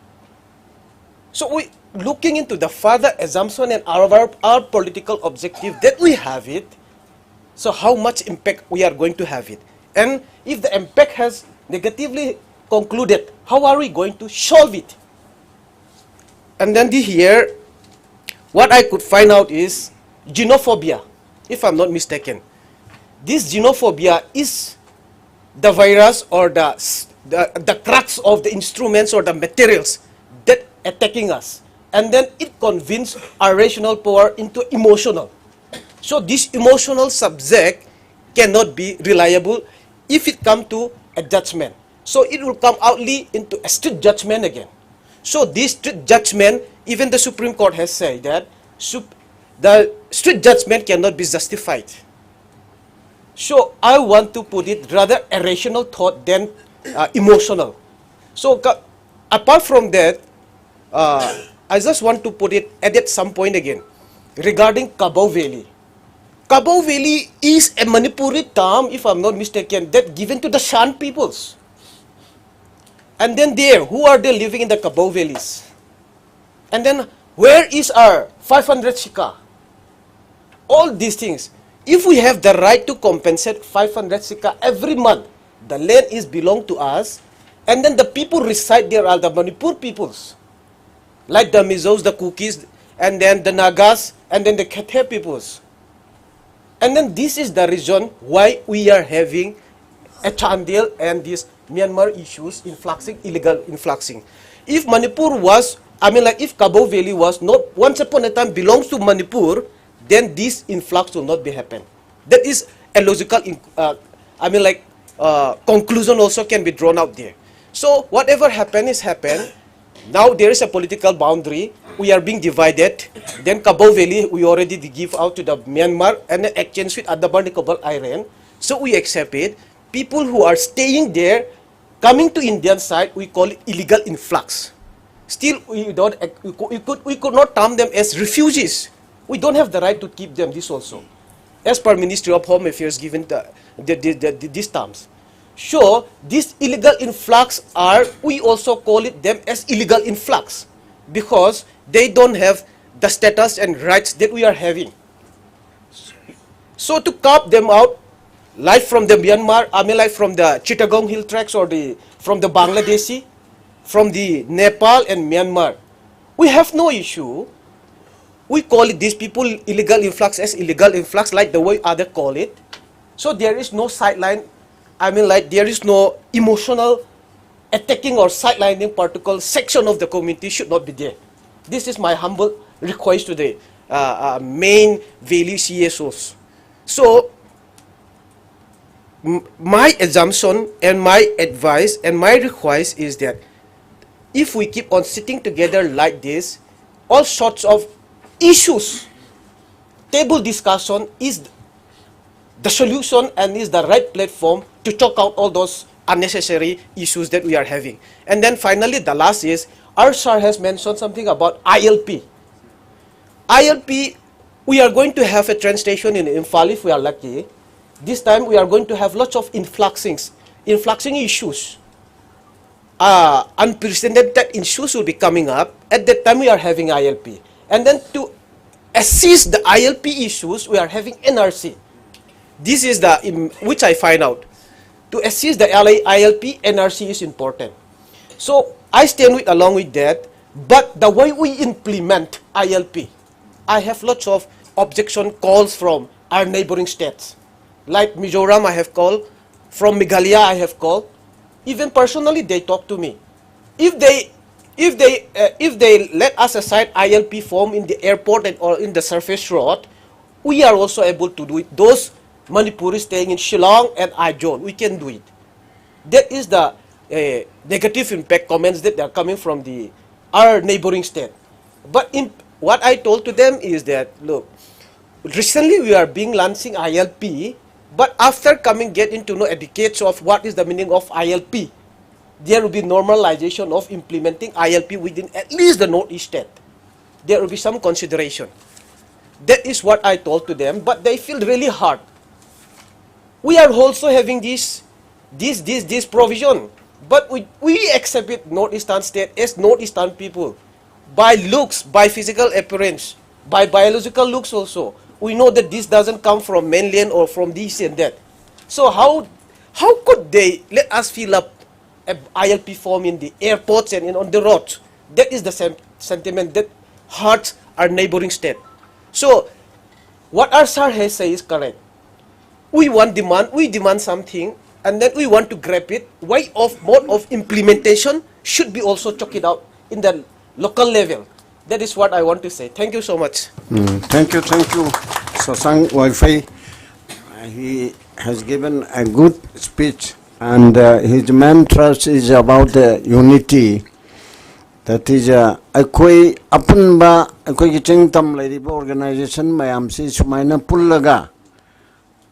So we, looking into the further assumption and our, our political objective that we have it, so how much impact we are going to have it? And if the impact has negatively concluded, how are we going to solve it? And then the here, what I could find out is xenophobia, if I'm not mistaken. This xenophobia is the virus or the, the, the crux of the instruments or the materials that attacking us. And then it convinces our rational power into emotional. So this emotional subject cannot be reliable if it come to a judgment. So it will come outly into a strict judgment again. So this strict judgment, even the Supreme Court has said that sup- the strict judgment cannot be justified. So I want to put it rather a rational thought than uh, emotional. So ca- apart from that, uh, I just want to put it at some point again regarding Kabaw Valley. Kabaw Valley is a Manipuri term, if I'm not mistaken, that given to the Shan peoples. And then there, who are they living in the Kabaw Valleys? And then where is our five hundred sika? All these things. If we have the right to compensate five hundred sika every month, the land is belong to us, and then the people reside there are the Manipur peoples, like the Mizos, the Kukis, and then the Nagas, and then the Khethe peoples. And then this is the reason why we are having a Chandel and this Myanmar issues influxing, illegal influxing. If Manipur was, I mean, like, if Kabaw Valley was not once upon a time belongs to Manipur, then this influx will not be happen. That is a logical, in, uh, I mean, like, uh, conclusion also can be drawn out there. So whatever happened is happened. Now there is a political boundary. We are being divided. Then Kabaw Valley, we already give out to the Myanmar and exchange with Andaman Nicobar Island. So we accept it. People who are staying there, coming to Indian side, we call it illegal influx. Still, we don't, we could, we could, we could not term them as refugees. We don't have the right to keep them, this also. As per Ministry of Home Affairs given the, the, the, the, the, these terms. So, these illegal influx are, we also call it them as illegal influx because they don't have the status and rights that we are having. So to carve them out, like from the Myanmar, I mean, like from the Chittagong Hill Tracts or the, from the Bangladeshi, from the Nepal and Myanmar, we have no issue. We call it, these people, illegal influx as illegal influx, like the way other call it. So there is no sideline. I mean, like, there is no emotional attacking or sidelining particular section of the community should not be there. This is my humble request to the, uh, uh, main Valley C S Os. So, m-, my assumption and my advice and my request is that if we keep on sitting together like this, all sorts of issues, table discussion is the solution and is the right platform to talk out all those unnecessary issues that we are having. And then finally, the last is, our sir has mentioned something about I L P. I L P, we are going to have a train station in Imphal if we are lucky. This time we are going to have lots of influxings, influxing issues. Uh, unprecedented issues will be coming up. At that time, we are having I L P. And then to assist the I L P issues, we are having N R C. This is the, im-, which I find out. To assist the L A I L P, N R C is important. So I stand with, along with that. But the way we implement I L P, I have lots of objection calls from our neighboring states. Like Mizoram, I have called. From Meghalaya, I have called. Even personally, they talk to me. If they, if they, uh, if they let us aside I L P form in the airport and or in the surface road, we are also able to do it. Those Manipuri staying in Shillong and Aizawl, we can do it. That is the uh, negative impact comments that are coming from the our neighboring state. But in, what I told to them is that, look, recently we are being launching I L P, but after coming get into know educates of what is the meaning of I L P, there will be normalization of implementing I L P within at least the Northeast state. There will be some consideration. That is what I told to them, but they feel really hard. We are also having this, this, this, this provision, but we, we accept it Northeastern state as Northeastern people by looks, by physical appearance, by biological looks also. We know that this doesn't come from mainland or from this and that. So how, how could they let us fill up a I L P form in the airports and in, on the roads? That is the sen- sentiment that hurts our neighboring state. So what our sir has said is correct. We want demand, we demand something, and then we want to grab it. Way of, mode of implementation should be also check it out in the local level. That is what I want to say. Thank you so much. Mm, thank you, thank you, Sasang Waifei. He has given a good speech, and uh, his main thrust is about the unity. That is, uh, ꯑꯩꯈꯣꯏ ꯑꯄꯨꯟꯕ ꯑꯩꯈꯣꯏꯒꯤ ꯆꯤꯡ ꯇꯝ ꯂꯩꯔꯤꯕ organization ꯃꯌꯥꯝꯁꯤ ꯁꯨꯃꯥꯏꯅ ꯄꯨꯜꯂꯒ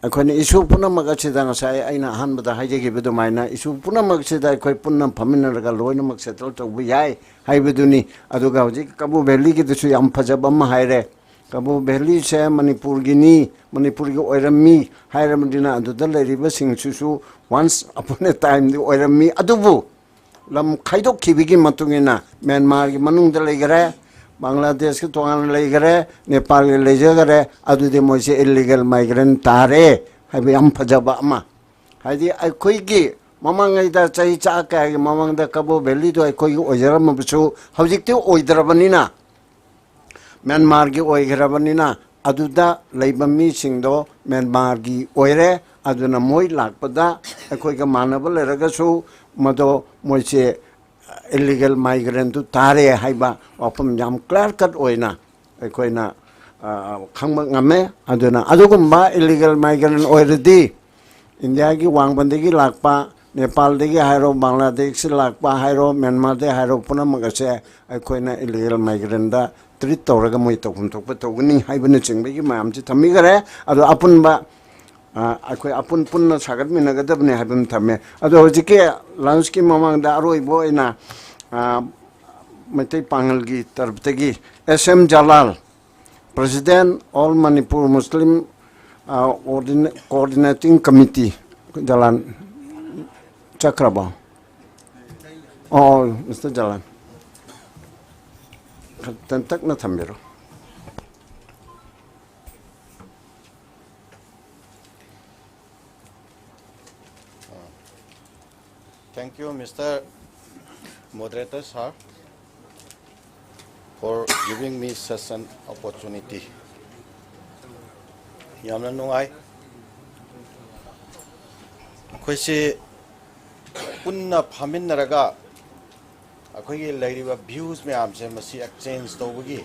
ꯑꯩꯈꯣꯏꯅ issue ꯄꯨꯝꯅꯃꯛ ꯑꯁꯤꯗ ꯉꯁꯥꯏ ꯑꯩꯅ ꯑꯍꯥꯟꯕꯗ ꯍꯥꯏꯖꯈꯤꯕ ꯑꯗꯨꯃꯥꯏꯅ issue ꯄꯨꯝꯅꯃꯛꯁꯤꯗ ꯑꯩꯈꯣꯏ ꯄꯨꯟꯅ ꯐꯝꯃꯤꯟꯅꯔꯒ ꯂꯣꯏꯅꯃꯛ settle ꯇꯧꯕ ꯌꯥꯏ ꯍꯥꯏꯕꯗꯨꯅꯤ꯫ ꯑꯗꯨꯒ ꯍꯧꯖꯤꯛ ꯀꯕꯣ ꯚꯦꯂꯤꯒꯤꯗꯨꯁꯨ ꯌꯥꯝ ꯐꯖꯕ ꯑꯃ ꯍꯥꯏꯔꯦ꯫ ꯀꯕꯣ ꯚꯦꯂꯤꯁꯦ ꯃꯅꯤꯄꯨꯔꯒꯤꯅꯤ, ꯃꯅꯤꯄꯨꯔꯒꯤ ꯑꯣꯏꯔꯝꯃꯤ ꯍꯥꯏꯔꯕꯅꯤꯅ ꯑꯗꯨꯗ ꯂꯩꯔꯤꯕꯁꯤꯡꯁꯤꯁꯨ once upon a timeꯗꯤ ꯑꯣꯏꯔꯝꯃꯤ꯫ ꯑꯗꯨꯕꯨ ꯂꯝ ꯈꯥꯏꯗꯣꯛꯈꯤꯕꯒꯤ ꯃꯇꯨꯡ ꯏꯟꯅ ꯃ꯭ꯌꯥꯟꯃꯥꯔꯒꯤ ꯃꯅꯨꯡꯗ ꯂꯩꯈꯔꯦ, ꯕꯪꯒ꯭ꯂꯥꯗꯦꯁꯀꯤ ꯇꯣꯉꯥꯟꯅ ꯂꯩꯈꯔꯦ, ꯅꯦꯄꯥꯜꯒꯤ ꯂꯩꯖꯈꯔꯦ, ꯑꯗꯨꯗꯤ ꯃꯣꯏꯁꯦ illegal migrant ꯇꯥꯔꯦ ꯍꯥꯏꯕ ꯌꯥꯝ ꯐꯖꯕ ꯑꯃ꯫ ꯍꯥꯏꯗꯤ ꯑꯩꯈꯣꯏꯒꯤ ꯃꯃꯥꯡꯉꯩꯗ ꯆꯍꯤ ꯆꯥ ꯀꯌꯥꯒꯤ ꯃꯃꯥꯡꯗ ꯀꯕꯣ ꯚꯦꯂꯤꯗꯣ ꯑꯩꯈꯣꯏꯒꯤ ꯑꯣꯏꯖꯔꯝꯃꯕꯁꯨ ꯍꯧꯖꯤꯛꯇꯤ ꯑꯣꯏꯗ꯭ꯔꯕꯅꯤꯅ ꯃ꯭ꯌꯥꯟꯃꯥꯔꯒꯤ ꯑꯣꯏꯈ꯭ꯔꯕꯅꯤꯅ ꯑꯗꯨꯗ ꯂꯩꯕ ꯃꯤꯁꯤꯡꯗꯣ ꯃ꯭ꯌꯥꯟꯃꯥꯔꯒꯤ ꯑꯣꯏꯔꯦ꯫ ꯑꯗꯨꯅ ꯃꯣꯏ ꯂꯥꯛꯄꯗ ꯑꯩꯈꯣꯏꯒ ꯃꯥꯟꯅꯕ ꯂꯩꯔꯒꯁꯨ ꯃꯗꯣ ꯃꯣꯏꯁꯦ illegal migrantꯗꯨ ꯇꯥꯔꯦ ꯍꯥꯏꯕ ꯋꯥꯐꯝ ꯌꯥꯝ clear cut ꯑꯣꯏꯅ ꯑꯩꯈꯣꯏꯅ ꯑ, ꯈꯪꯕ ꯉꯝꯃꯦ꯫ ꯑꯗꯨꯅ ꯑꯗꯨꯒꯨꯝꯕ ꯏꯂꯤꯒꯦꯜ ꯃꯥꯏꯒ꯭ꯔꯦꯟ ꯑꯣꯏꯔꯗꯤ ꯏꯟꯗꯤꯌꯥꯒꯤ ꯋꯥꯡꯃꯗꯒꯤ ꯂꯥꯛꯄ, ꯅꯦꯄꯥꯜꯗꯒꯤ ꯍꯥꯏꯔꯣ, ꯕꯪꯒ꯭ꯂꯥꯗꯦꯁꯁꯤ ꯂꯥꯛꯄ ꯍꯥꯏꯔꯣ, ꯃ꯭ꯌꯥꯟꯃꯥꯔꯗꯒꯤ ꯍꯥꯏꯔꯣ, ꯄꯨꯝꯅꯃꯛ ꯑꯁꯦ ꯑꯩꯈꯣꯏꯅ ꯏꯂꯤꯒꯦꯜ ꯃꯥꯏꯒ꯭ꯔꯦꯟꯗ ꯇ꯭ꯔꯤꯠ ꯇꯧꯔꯒ ꯃꯣꯏ ꯇꯧꯐꯝ ꯊꯣꯛꯄ ꯇꯧꯒꯅꯤ ꯍꯥꯏꯕꯅꯆꯤꯡꯕꯒꯤ ꯃꯌꯥꯝꯁꯤ ꯊꯝꯕꯤꯈꯔꯦ꯫ ꯑꯗꯣ ꯑꯄꯨꯟꯕ, ꯑ, ꯑꯩꯈꯣꯏ ꯑꯄꯨꯟ ꯄꯨꯟꯅ ꯁꯥꯒꯠꯃꯤꯟꯅꯒꯗꯕꯅꯤ ꯍꯥꯏꯕ ꯑꯃ ꯊꯝꯃꯦ꯫ ꯑꯗꯣ ꯍꯧꯖꯤꯛꯀꯤ ꯂꯟꯁꯀꯤ ꯃꯃꯥꯡꯗ ꯑꯔꯣꯏꯕ ꯑꯣꯏꯅ, ꯑ, ꯃꯩꯇꯩ ꯄꯥꯉꯜꯒꯤ ꯇꯔꯞꯇꯒꯤ S M Jalal, President, All Manipur Muslim, ꯑ, Coordina-, Coordinating Committee, ꯖꯂꯥꯟ ꯆꯠꯈ꯭ꯔꯕꯣ? ꯑꯣ, ꯃꯤꯁꯇꯔ ꯖꯂꯥꯟ, ꯈꯔ ꯇꯦꯟꯇꯛꯅ ꯊꯝꯕꯤꯔꯣ꯫ Thank you, Mister Moderator, sir, for giving me such an opportunity. ꯌꯥꯝꯅ ꯅꯨꯡꯉꯥꯏ꯫ ꯑꯩꯈꯣꯏꯁꯤ ꯄꯨꯟꯅ ꯐꯝꯃꯤꯟꯅꯔꯒ ꯑꯩꯈꯣꯏꯒꯤ ꯂꯩꯔꯤꯕ views ꯃꯌꯥꯝꯁꯦ ꯃꯁꯤ exchange ꯇꯧꯕꯒꯤ,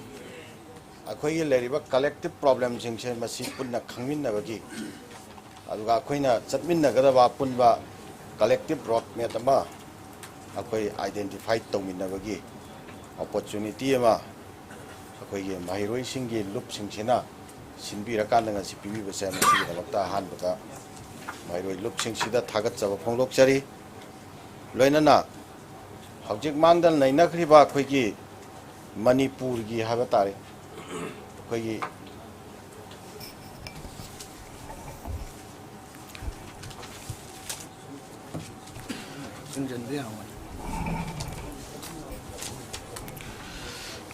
ꯑꯩꯈꯣꯏꯒꯤ ꯂꯩꯔꯤꯕ collective problemꯁꯤꯡꯁꯦ ꯃꯁꯤ ꯄꯨꯟꯅ ꯈꯪꯃꯤꯟꯅꯕꯒꯤ, ꯑꯗꯨꯒ ꯑꯩꯈꯣꯏꯅ ꯆꯠꯃꯤꯟꯅꯒꯗꯕ ꯑꯄꯨꯟꯕ collective road map ꯑꯃ ꯑꯩꯈꯣꯏ identify ꯇꯧꯃꯤꯟꯅꯕꯒꯤ opportunity ꯑꯃ ꯑꯩꯈꯣꯏꯒꯤ ꯃꯍꯩꯔꯣꯏꯁꯤꯡꯒꯤ ꯂꯨꯞꯁꯤꯡꯁꯤꯅ ꯁꯤꯟꯕꯤꯔꯀꯥꯟꯗ ꯉꯁꯤ ꯄꯤꯕꯤꯕꯁꯦ, ꯃꯁꯤꯒꯤꯗꯃꯛꯇ ꯑꯍꯥꯟꯕꯗ ꯃꯍꯩꯔꯣꯏ ꯂꯨꯞꯁꯤꯡꯁꯤꯗ ꯊꯥꯒꯠꯆꯕ ꯐꯣꯡꯗꯣꯛꯆꯔꯤ꯫ ꯂꯣꯏꯅꯅ ꯍꯧꯖꯤꯛ ꯃꯥꯡꯗ ꯅꯩꯅꯈ꯭ꯔꯤꯕ ꯑꯩꯈꯣꯏꯒꯤ ꯃꯅꯤꯄꯨꯔꯒꯤ ꯍꯥꯏꯕ ꯇꯥꯔꯦ, ꯑꯩꯈꯣꯏꯒꯤ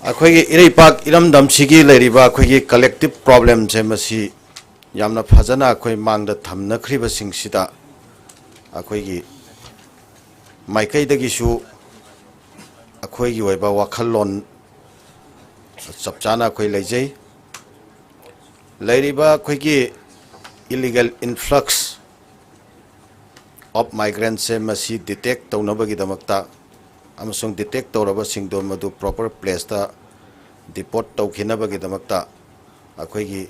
ꯑꯩꯈꯣꯏꯒꯤ ꯏꯔꯩꯄꯥꯛ ꯏꯔꯝꯗꯝꯁꯤꯒꯤ ꯂꯩꯔꯤꯕ ꯑꯩꯈꯣꯏꯒꯤ collective problemꯁꯦ, ꯃꯁꯤ ꯌꯥꯝꯅ ꯐꯖꯅ ꯑꯩꯈꯣꯏ ꯃꯥꯡꯗ ꯊꯝꯅꯈ꯭ꯔꯤꯕꯁꯤꯡꯁꯤꯗ ꯑꯩꯈꯣꯏꯒꯤ ꯃꯥꯏꯀꯩꯗꯒꯤꯁꯨ ꯑꯩꯈꯣꯏꯒꯤ ꯑꯣꯏꯕ ꯋꯥꯈꯜꯂꯣꯟ ꯆꯞ ꯆꯥꯅ ꯑꯩꯈꯣꯏ ꯂꯩꯖꯩ꯫ ꯂꯩꯔꯤꯕ ꯑꯩꯈꯣꯏꯒꯤ illegal influx of migrantꯁꯦ ꯃꯁꯤ detect ꯇꯧꯅꯕꯒꯤꯗꯃꯛꯇ ꯑꯃꯁꯨꯡ detect ꯇꯧꯔꯕꯁꯤꯡꯗꯣ ꯃꯗꯨ proper placeꯇ deport ꯇꯧꯈꯤꯅꯕꯒꯤꯗꯃꯛꯇ ꯑꯩꯈꯣꯏꯒꯤ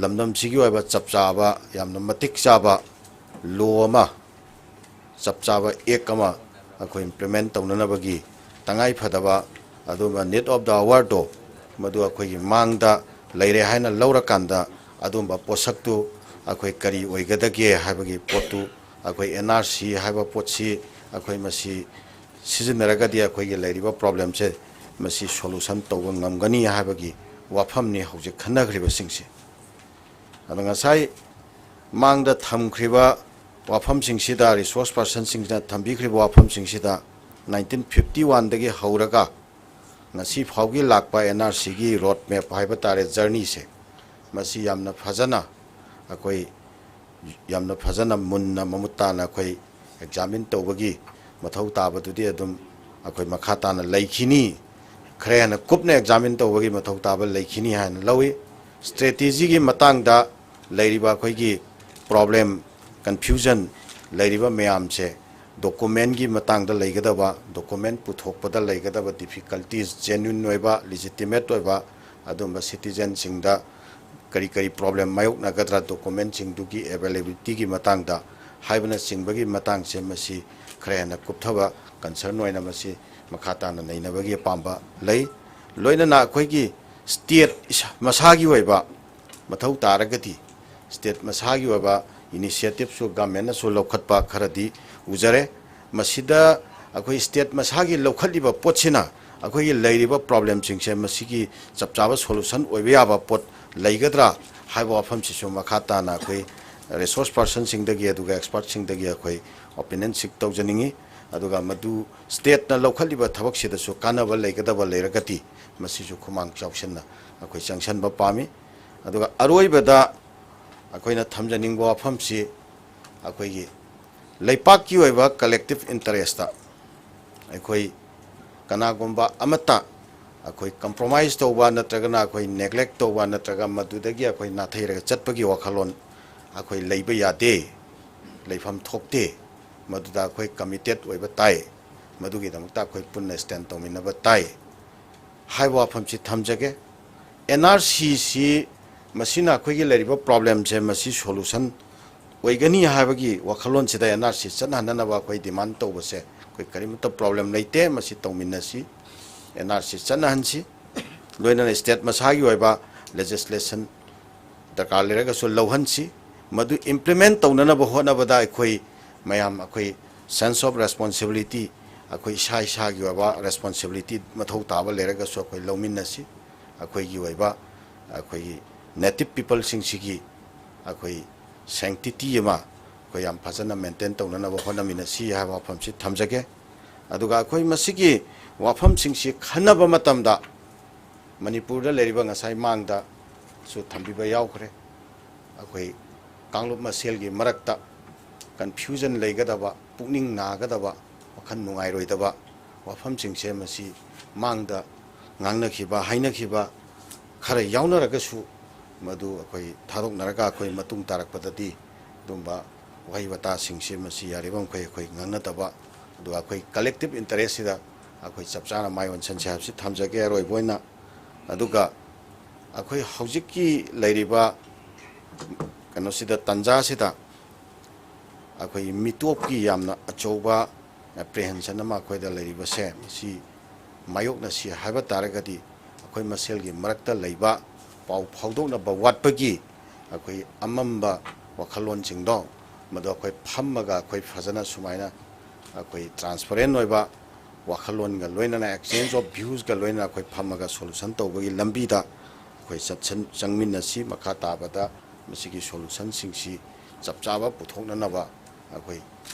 ꯂꯝꯗꯝꯁꯤꯒꯤ ꯑꯣꯏꯕ ꯆꯞ ꯆꯥꯕ, ꯌꯥꯝꯅ ꯃꯇꯤꯛ ꯆꯥꯕ ꯂꯣ ꯑꯃ, ꯆꯞ ꯆꯥꯕ ꯑꯦꯛ ꯑꯃ ꯑꯩꯈꯣꯏ ꯏꯝꯄ꯭ꯂꯤꯃꯦꯟ ꯇꯧꯅꯅꯕꯒꯤ ꯇꯉꯥꯏ ꯐꯗꯕ ꯑꯗꯨꯒꯨꯝꯕ need of the hourꯗꯣ, ꯃꯗꯨ ꯑꯩꯈꯣꯏꯒꯤ ꯃꯥꯡꯗ ꯂꯩꯔꯦ ꯍꯥꯏꯅ ꯂꯧꯔꯀꯥꯟꯗ, ꯑꯗꯨꯒꯨꯝꯕ ꯄꯣꯠꯁꯛꯇꯨ ꯑꯩꯈꯣꯏ ꯀꯔꯤ ꯑꯣꯏꯒꯗꯒꯦ ꯍꯥꯏꯕꯒꯤ ꯄꯣꯠꯇꯨ, ꯑꯩꯈꯣꯏ ꯑꯦꯟ ꯑꯥꯔ ꯁꯤ ꯍꯥꯏꯕ ꯄꯣꯠꯁꯤ ꯑꯩꯈꯣꯏ ꯃꯁꯤ ꯁꯤꯖꯤꯟꯅꯔꯒꯗꯤ ꯑꯩꯈꯣꯏꯒꯤ ꯂꯩꯔꯤꯕ ꯄ꯭ꯔꯣꯕ꯭ꯂꯦꯝꯁꯦ ꯃꯁꯤ ꯁꯣꯂꯨꯁꯟ ꯇꯧꯕ ꯉꯝꯒꯅꯤ ꯍꯥꯏꯕꯒꯤ ꯋꯥꯐꯝꯅꯤ ꯍꯧꯖꯤꯛ ꯈꯟꯅꯈ꯭ꯔꯤꯕꯁꯤꯡꯁꯦ꯫ ꯑꯗꯣ ꯉꯁꯥꯏ ꯃꯥꯡꯗ ꯊꯝꯈ꯭ꯔꯤꯕ ꯋꯥꯐꯝꯁꯤꯡꯁꯤꯗ, ꯔꯤꯁꯣꯔꯁ ꯄꯥꯔꯁꯟꯁꯤꯡꯁꯤꯅ ꯊꯝꯕꯤꯈ꯭ꯔꯤꯕ ꯋꯥꯐꯝꯁꯤꯡꯁꯤꯗ, ꯅꯥꯏꯟꯇꯤꯟ ꯐꯤꯐꯇꯤ ꯋꯥꯟꯗꯒꯤ ꯍꯧꯔꯒ ꯉꯁꯤ ꯐꯥꯎꯒꯤ ꯂꯥꯛꯄ ꯑꯦꯟ ꯑꯥꯔ ꯁꯤꯒꯤ ꯔꯣꯗ ꯃꯦꯞ ꯍꯥꯏꯕ ꯇꯥꯔꯦ, ꯖꯔꯅꯤꯁꯦ, ꯃꯁꯤ ꯌꯥꯝꯅ ꯐꯖꯅ ꯑꯩꯈꯣꯏ, ꯌꯥꯝꯅ ꯐꯖꯅ ꯃꯨꯟꯅ ꯃꯃꯨꯠ ꯇꯥꯅ ꯑꯩꯈꯣꯏ ꯑꯦꯛꯖꯥꯃꯤꯟ ꯇꯧꯕꯒꯤ ꯃꯊꯧ ꯇꯥꯕꯗꯨꯗꯤ ꯑꯗꯨꯝ ꯑꯩꯈꯣꯏ ꯃꯈꯥ ꯇꯥꯅ ꯂꯩꯈꯤꯅꯤ, ꯈꯔ ꯍꯦꯟꯅ ꯀꯨꯞꯅ ꯑꯦꯛꯖꯥꯃꯤꯟ ꯇꯧꯕꯒꯤ ꯃꯊꯧ ꯇꯥꯕ ꯂꯩꯈꯤꯅꯤ ꯍꯥꯏꯅ ꯂꯧꯏ꯫ ꯏꯁꯇ꯭ꯔꯦꯇꯦꯖꯤꯒꯤ ꯃꯇꯥꯡꯗ ꯂꯩꯔꯤꯕ ꯑꯩꯈꯣꯏꯒꯤ ꯄ꯭ꯔꯣꯕ꯭ꯂꯦꯝ, ꯀꯟꯐ꯭ꯌꯨꯖꯟ ꯂꯩꯔꯤꯕ ꯃꯌꯥꯝꯁꯦ, ꯗꯣꯀꯨꯃꯦꯟꯒꯤ ꯃꯇꯥꯡꯗ ꯂꯩꯒꯗꯕ, ꯗꯣꯀꯨꯃꯦꯟ ꯄꯨꯊꯣꯛꯄꯗ ꯂꯩꯒꯗꯕ ꯗꯤꯐꯤꯀꯜꯇꯤꯁ, ꯖꯦꯅ꯭ꯌꯨꯟ ꯑꯣꯏꯕ, ꯂꯤꯖꯤꯇꯤꯃꯦꯠ ꯑꯣꯏꯕ ꯑꯗꯨꯝꯕ ꯁꯤꯇꯤꯖꯟꯁꯤꯡꯗ ꯀꯔꯤ ꯀꯔꯤ ꯄ꯭ꯔꯣꯕ꯭ꯂꯦꯝ ꯃꯥꯌꯣꯛꯅꯒꯗ꯭ꯔꯥ, ꯗꯣꯀꯨꯃꯦꯟꯁꯤꯡꯗꯨꯒꯤ ꯑꯦꯕꯥꯏꯂꯦꯕꯤꯂꯤꯇꯤꯒꯤ ꯃꯇꯥꯡꯗ ꯍꯥꯏꯕꯅꯆꯤꯡꯕꯒꯤ ꯃꯇꯥꯡꯁꯦ, ꯃꯁꯤ ꯈꯔ ꯍꯦꯟꯅ ꯀꯨꯞꯊꯕ ꯀꯟꯁꯔꯟ ꯑꯣꯏꯅ ꯃꯁꯤ ꯃꯈꯥ ꯇꯥꯅ ꯅꯩꯅꯕꯒꯤ ꯑꯄꯥꯝꯕ ꯂꯩ꯫ ꯂꯣꯏꯅꯅ ꯑꯩꯈꯣꯏꯒꯤ ꯁ꯭ꯇꯦꯠ ꯏꯁꯥ-, ꯃꯁꯥꯒꯤ ꯑꯣꯏꯕ ꯃꯊꯧ ꯇꯥꯔꯒꯗꯤ, ꯁ꯭ꯇꯦꯠ ꯃꯁꯥꯒꯤ ꯑꯣꯏꯕ ꯏꯅꯤꯁꯤꯌꯦꯇꯤꯞꯁꯨ ꯒꯃꯦꯟꯅꯁꯨ ꯂꯧꯈꯠꯄ ꯈꯔꯗꯤ ꯎꯖꯔꯦ꯫ ꯃꯁꯤꯗ ꯑꯩꯈꯣꯏ ꯁ꯭ꯇꯦꯠ ꯃꯁꯥꯒꯤ ꯂꯧꯈꯠꯂꯤꯕ ꯄꯣꯠꯁꯤꯅ ꯑꯩꯈꯣꯏꯒꯤ ꯂꯩꯔꯤꯕ ꯄ꯭ꯔꯣꯕ꯭ꯂꯦꯝꯁꯤꯡꯁꯦ ꯃꯁꯤꯒꯤ ꯆꯞ ꯆꯥꯕ ꯁꯣꯂꯨꯁꯟ ꯑꯣꯏꯕ ꯌꯥꯕ ꯄꯣꯠ ꯂꯩꯒꯗ꯭ꯔꯥ ꯍꯥꯏꯕ ꯋꯥꯐꯝꯁꯤꯁꯨ ꯃꯈꯥ ꯇꯥꯅ ꯑꯩꯈꯣꯏ ꯔꯤꯁꯣꯔꯁ ꯄꯥꯔꯁꯟꯁꯤꯡꯗꯒꯤ ꯑꯗꯨꯒ ꯑꯦꯛꯁꯄꯔꯠꯁꯤꯡꯗꯒꯤ ꯑꯩꯈꯣꯏ ꯑꯣꯄꯤꯅꯤꯌꯟ ꯁꯤꯛ ꯇꯧꯖꯅꯤꯡꯉꯤ꯫ ꯑꯗꯨꯒ ꯃꯗꯨ ꯁ꯭ꯇꯦꯠꯅ ꯂꯧꯈꯠꯂꯤꯕ ꯊꯕꯛꯁꯤꯗꯁꯨ ꯀꯥꯟꯅꯕ ꯂꯩꯒꯗꯕ ꯂꯩꯔꯒꯗꯤ ꯃꯁꯤꯁꯨ ꯈꯨꯃꯥꯡ ꯆꯥꯎꯁꯤꯟꯅ ꯑꯩꯈꯣꯏ ꯆꯪꯁꯤꯟꯕ ꯄꯥꯝꯃꯤ꯫ ꯑꯗꯨꯒ ꯑꯔꯣꯏꯕꯗ ꯑꯩꯈꯣꯏꯅ ꯊꯝꯖꯅꯤꯡꯕ ꯋꯥꯐꯝꯁꯤ, ꯑꯩꯈꯣꯏꯒꯤ ꯂꯩꯄꯥꯛꯀꯤ ꯑꯣꯏꯕ ꯀꯂꯦꯛꯇꯤꯞ ꯏꯟꯇꯔꯦꯁꯇ ꯑꯩꯈꯣꯏ ꯀꯅꯥꯒꯨꯝꯕ ꯑꯃꯠꯇ ꯑꯩꯈꯣꯏ ꯀꯝꯄ꯭ꯔꯣꯃꯥꯏꯁ ꯇꯧꯕ ꯅꯠꯇ꯭ꯔꯒꯅ ꯑꯩꯈꯣꯏ ꯅꯦꯒ꯭ꯂꯦꯛ ꯇꯧꯕ ꯅꯠꯇ꯭ꯔꯒ ꯃꯗꯨꯗꯒꯤ ꯑꯩꯈꯣꯏ ꯅꯥꯊꯩꯔꯒ ꯆꯠꯄꯒꯤ ꯋꯥꯈꯜꯂꯣꯟ ꯑꯩꯈꯣꯏ ꯂꯩꯕ ꯌꯥꯗꯦ꯫ ꯂꯩꯐꯝ ꯊꯣꯛꯇꯦ꯫ ꯃꯗꯨꯗ ꯑꯩꯈꯣꯏ ꯀꯃꯤꯇꯦꯠ ꯑꯣꯏꯕ ꯇꯥꯏ꯫ ꯃꯗꯨꯒꯤꯗꯃꯛꯇ ꯑꯩꯈꯣꯏ ꯄꯨꯟꯅ ꯁ꯭ꯇꯦꯟ ꯇꯧꯃꯤꯟꯅꯕ ꯇꯥꯏ ꯍꯥꯏꯕ ꯋꯥꯐꯝꯁꯤ ꯊꯝꯖꯒꯦ꯫ ꯑꯦꯟ ꯑꯥꯔ ꯁꯤꯁꯤ ꯃꯁꯤꯅ ꯑꯩꯈꯣꯏꯒꯤ ꯂꯩꯔꯤꯕ ꯄ꯭ꯔꯣꯕ꯭ꯂꯦꯝꯁꯦ ꯃꯁꯤ ꯁꯣꯂꯨꯁꯟ ꯑꯣꯏꯒꯅꯤ ꯍꯥꯏꯕꯒꯤ ꯋꯥꯈꯜꯂꯣꯟꯁꯤꯗ ꯑꯦꯟ ꯑꯥꯔ ꯁꯤ ꯆꯠꯅꯍꯟꯅꯅꯕ ꯑꯩꯈꯣꯏ ꯗꯤꯃꯥꯟ ꯇꯧꯕꯁꯦ ꯑꯩꯈꯣꯏ ꯀꯔꯤꯃꯠꯇ ꯄ꯭ꯔꯣꯕ꯭ꯂꯦꯝ ꯂꯩꯇꯦ꯫ ꯃꯁꯤ ꯇꯧꯃꯤꯟꯅꯁꯤ, ꯑꯦꯟ ꯑꯥꯔ ꯁꯤ ꯆꯠꯅꯍꯟꯁꯤ, ꯂꯣꯏꯅꯅ ꯁ꯭ꯇꯦꯠ ꯃꯁꯥꯒꯤ ꯑꯣꯏꯕ ꯂꯦꯖꯤꯁꯂꯦꯁꯟ ꯗꯔꯀꯥꯔ ꯂꯩꯔꯒꯁꯨ ꯂꯧꯍꯟꯁꯤ꯫ ꯃꯗꯨ ꯏꯝꯄ꯭ꯂꯤꯃꯦꯟ ꯇꯧꯅꯅꯕ ꯍꯣꯠꯅꯕꯗ ꯑꯩꯈꯣꯏ ꯃꯌꯥꯝ ꯑꯩꯈꯣꯏ ꯁꯦꯟꯁ ꯑꯣꯐ ꯔꯦꯁꯄꯣꯟꯁꯤꯕꯤꯂꯤꯇꯤ, ꯑꯩꯈꯣꯏ ꯏꯁꯥ ꯏꯁꯥꯒꯤ ꯑꯣꯏꯕ ꯔꯦꯁꯄꯣꯟꯁꯤꯕꯤꯂꯤꯇꯤ ꯃꯊꯧ ꯇꯥꯕ ꯂꯩꯔꯒꯁꯨ ꯑꯩꯈꯣꯏ ꯂꯧꯃꯤꯟꯅꯁꯤ꯫ ꯑꯩꯈꯣꯏꯒꯤ ꯑꯣꯏꯕ ꯑꯩꯈꯣꯏꯒꯤ ꯅꯦꯇꯤꯚ ꯄꯤꯄꯜꯁꯤꯡꯁꯤꯒꯤ ꯑꯩꯈꯣꯏ ꯁꯦꯡꯇꯤꯇꯤ ꯑꯃ ꯑꯩꯈꯣꯏ ꯌꯥꯝ ꯐꯖꯅ ꯃꯦꯟꯇꯦꯟ ꯇꯧꯅꯅꯕ ꯍꯣꯠꯅꯃꯤꯟꯅꯁꯤ ꯍꯥꯏꯕ ꯋꯥꯐꯝꯁꯤ ꯊꯝꯖꯒꯦ꯫ ꯑꯗꯨꯒ ꯑꯩꯈꯣꯏ ꯃꯁꯤꯒꯤ ꯋꯥꯐꯝꯁꯤꯡꯁꯤ ꯈꯟꯅꯕ ꯃꯇꯝꯗ ꯃꯅꯤꯄꯨꯔꯗ ꯂꯩꯔꯤꯕ ꯉꯁꯥꯏ ꯃꯥꯡꯗꯁꯨ ꯊꯝꯕꯤꯕ ꯌꯥꯎꯈ꯭ꯔꯦ꯫ ꯑꯩꯈꯣꯏ ꯀꯥꯡꯂꯨꯞ ꯃꯁꯦꯜꯒꯤ ꯃꯔꯛꯇ ꯀꯟꯐ꯭ꯌꯨꯖꯟ ꯂꯩꯒꯗꯕ, ꯄꯨꯛꯅꯤꯡ ꯅꯥꯒꯗꯕ, ꯋꯥꯈꯜ ꯅꯨꯡꯉꯥꯏꯔꯣꯏꯗꯕ ꯋꯥꯐꯝꯁꯤꯡꯁꯦ ꯃꯁꯤ ꯃꯥꯡꯗ ꯉꯥꯡꯅꯈꯤꯕ, ꯍꯥꯏꯅꯈꯤꯕ ꯈꯔ ꯌꯥꯎꯅꯔꯒꯁꯨ, ꯃꯗꯨ ꯑꯩꯈꯣꯏ ꯊꯥꯗꯣꯛꯅꯔꯒ ꯑꯩꯈꯣꯏ ꯃꯇꯨꯡ ꯇꯥꯔꯛꯄꯗꯗꯤ ꯑꯗꯨꯝꯕ ꯋꯥꯍꯩ ꯋꯥꯇꯥꯁꯤꯡꯁꯦ ꯃꯁꯤ ꯌꯥꯔꯤꯕ ꯃꯈꯩ ꯑꯩꯈꯣꯏ ꯉꯥꯡꯅꯗꯕ, ꯑꯗꯨꯒ ꯑꯩꯈꯣꯏ ꯀꯂꯦꯛꯇꯤꯚ ꯏꯟꯇꯔꯦꯁꯁꯤꯗ ꯑꯩꯈꯣꯏ ꯆꯞ ꯆꯥꯅ ꯃꯥꯏ ꯑꯣꯟꯁꯤꯟꯁꯦ ꯍꯥꯏꯕꯁꯤ ꯊꯝꯖꯒꯦ꯫ ꯑꯔꯣꯏꯕ ꯑꯣꯏꯅ, ꯑꯗꯨꯒ ꯑꯩꯈꯣꯏ ꯍꯧꯖꯤꯛꯀꯤ ꯂꯩꯔꯤꯕ ꯀꯩꯅꯣꯁꯤꯗ, ꯇꯥꯟꯖꯥꯁꯤꯗ ꯑꯩꯈꯣꯏꯒꯤ ꯃꯤꯇꯣꯞꯀꯤ ꯌꯥꯝꯅ ꯑꯆꯧꯕ ꯑꯦꯄ꯭ꯔꯤꯍꯦꯟꯁꯟ ꯑꯃ ꯑꯩꯈꯣꯏꯗ ꯂꯩꯔꯤꯕꯁꯦ, ꯃꯁꯤ ꯃꯥꯌꯣꯛꯅꯁꯤ ꯍꯥꯏꯕ ꯇꯥꯔꯒꯗꯤ, ꯑꯩꯈꯣꯏ ꯃꯁꯦꯜꯒꯤ ꯃꯔꯛꯇ ꯂꯩꯕ ꯄꯥꯎ ꯐꯥꯎꯗꯣꯛꯅꯕ ꯋꯥꯠꯄꯒꯤ ꯑꯩꯈꯣꯏ ꯑꯃꯝꯕ ꯋꯥꯈꯜꯂꯣꯟꯁꯤꯡꯗꯣ, ꯃꯗꯨ ꯑꯩꯈꯣꯏ ꯐꯝꯃꯒ ꯑꯩꯈꯣꯏ ꯐꯖꯅ ꯁꯨꯃꯥꯏꯅ ꯑꯩꯈꯣꯏ ꯇ꯭ꯔꯥꯟꯁꯄꯔꯦꯟ ꯑꯣꯏꯕ ꯋꯥꯈꯜꯂꯣꯟꯒ ꯂꯣꯏꯅꯅ, exchange of viewsꯀ ꯂꯣꯏꯅꯅ ꯑꯩꯈꯣꯏ ꯐꯝꯃꯒ ꯁꯣꯂꯨꯁꯟ ꯇꯧꯕꯒꯤ ꯂꯝꯕꯤꯗ ꯑꯩꯈꯣꯏ ꯆꯠꯁꯟ-, ꯆꯪꯃꯤꯟꯅꯁꯤ꯫ ꯃꯈꯥ ꯇꯥꯕꯗ ꯃꯁꯤꯒꯤ ꯁꯣꯂꯨꯁꯟꯁꯤꯡꯁꯤ ꯆꯞ ꯆꯥꯕ ꯄꯨꯊꯣꯛꯅꯅꯕ ꯑꯩꯈꯣꯏ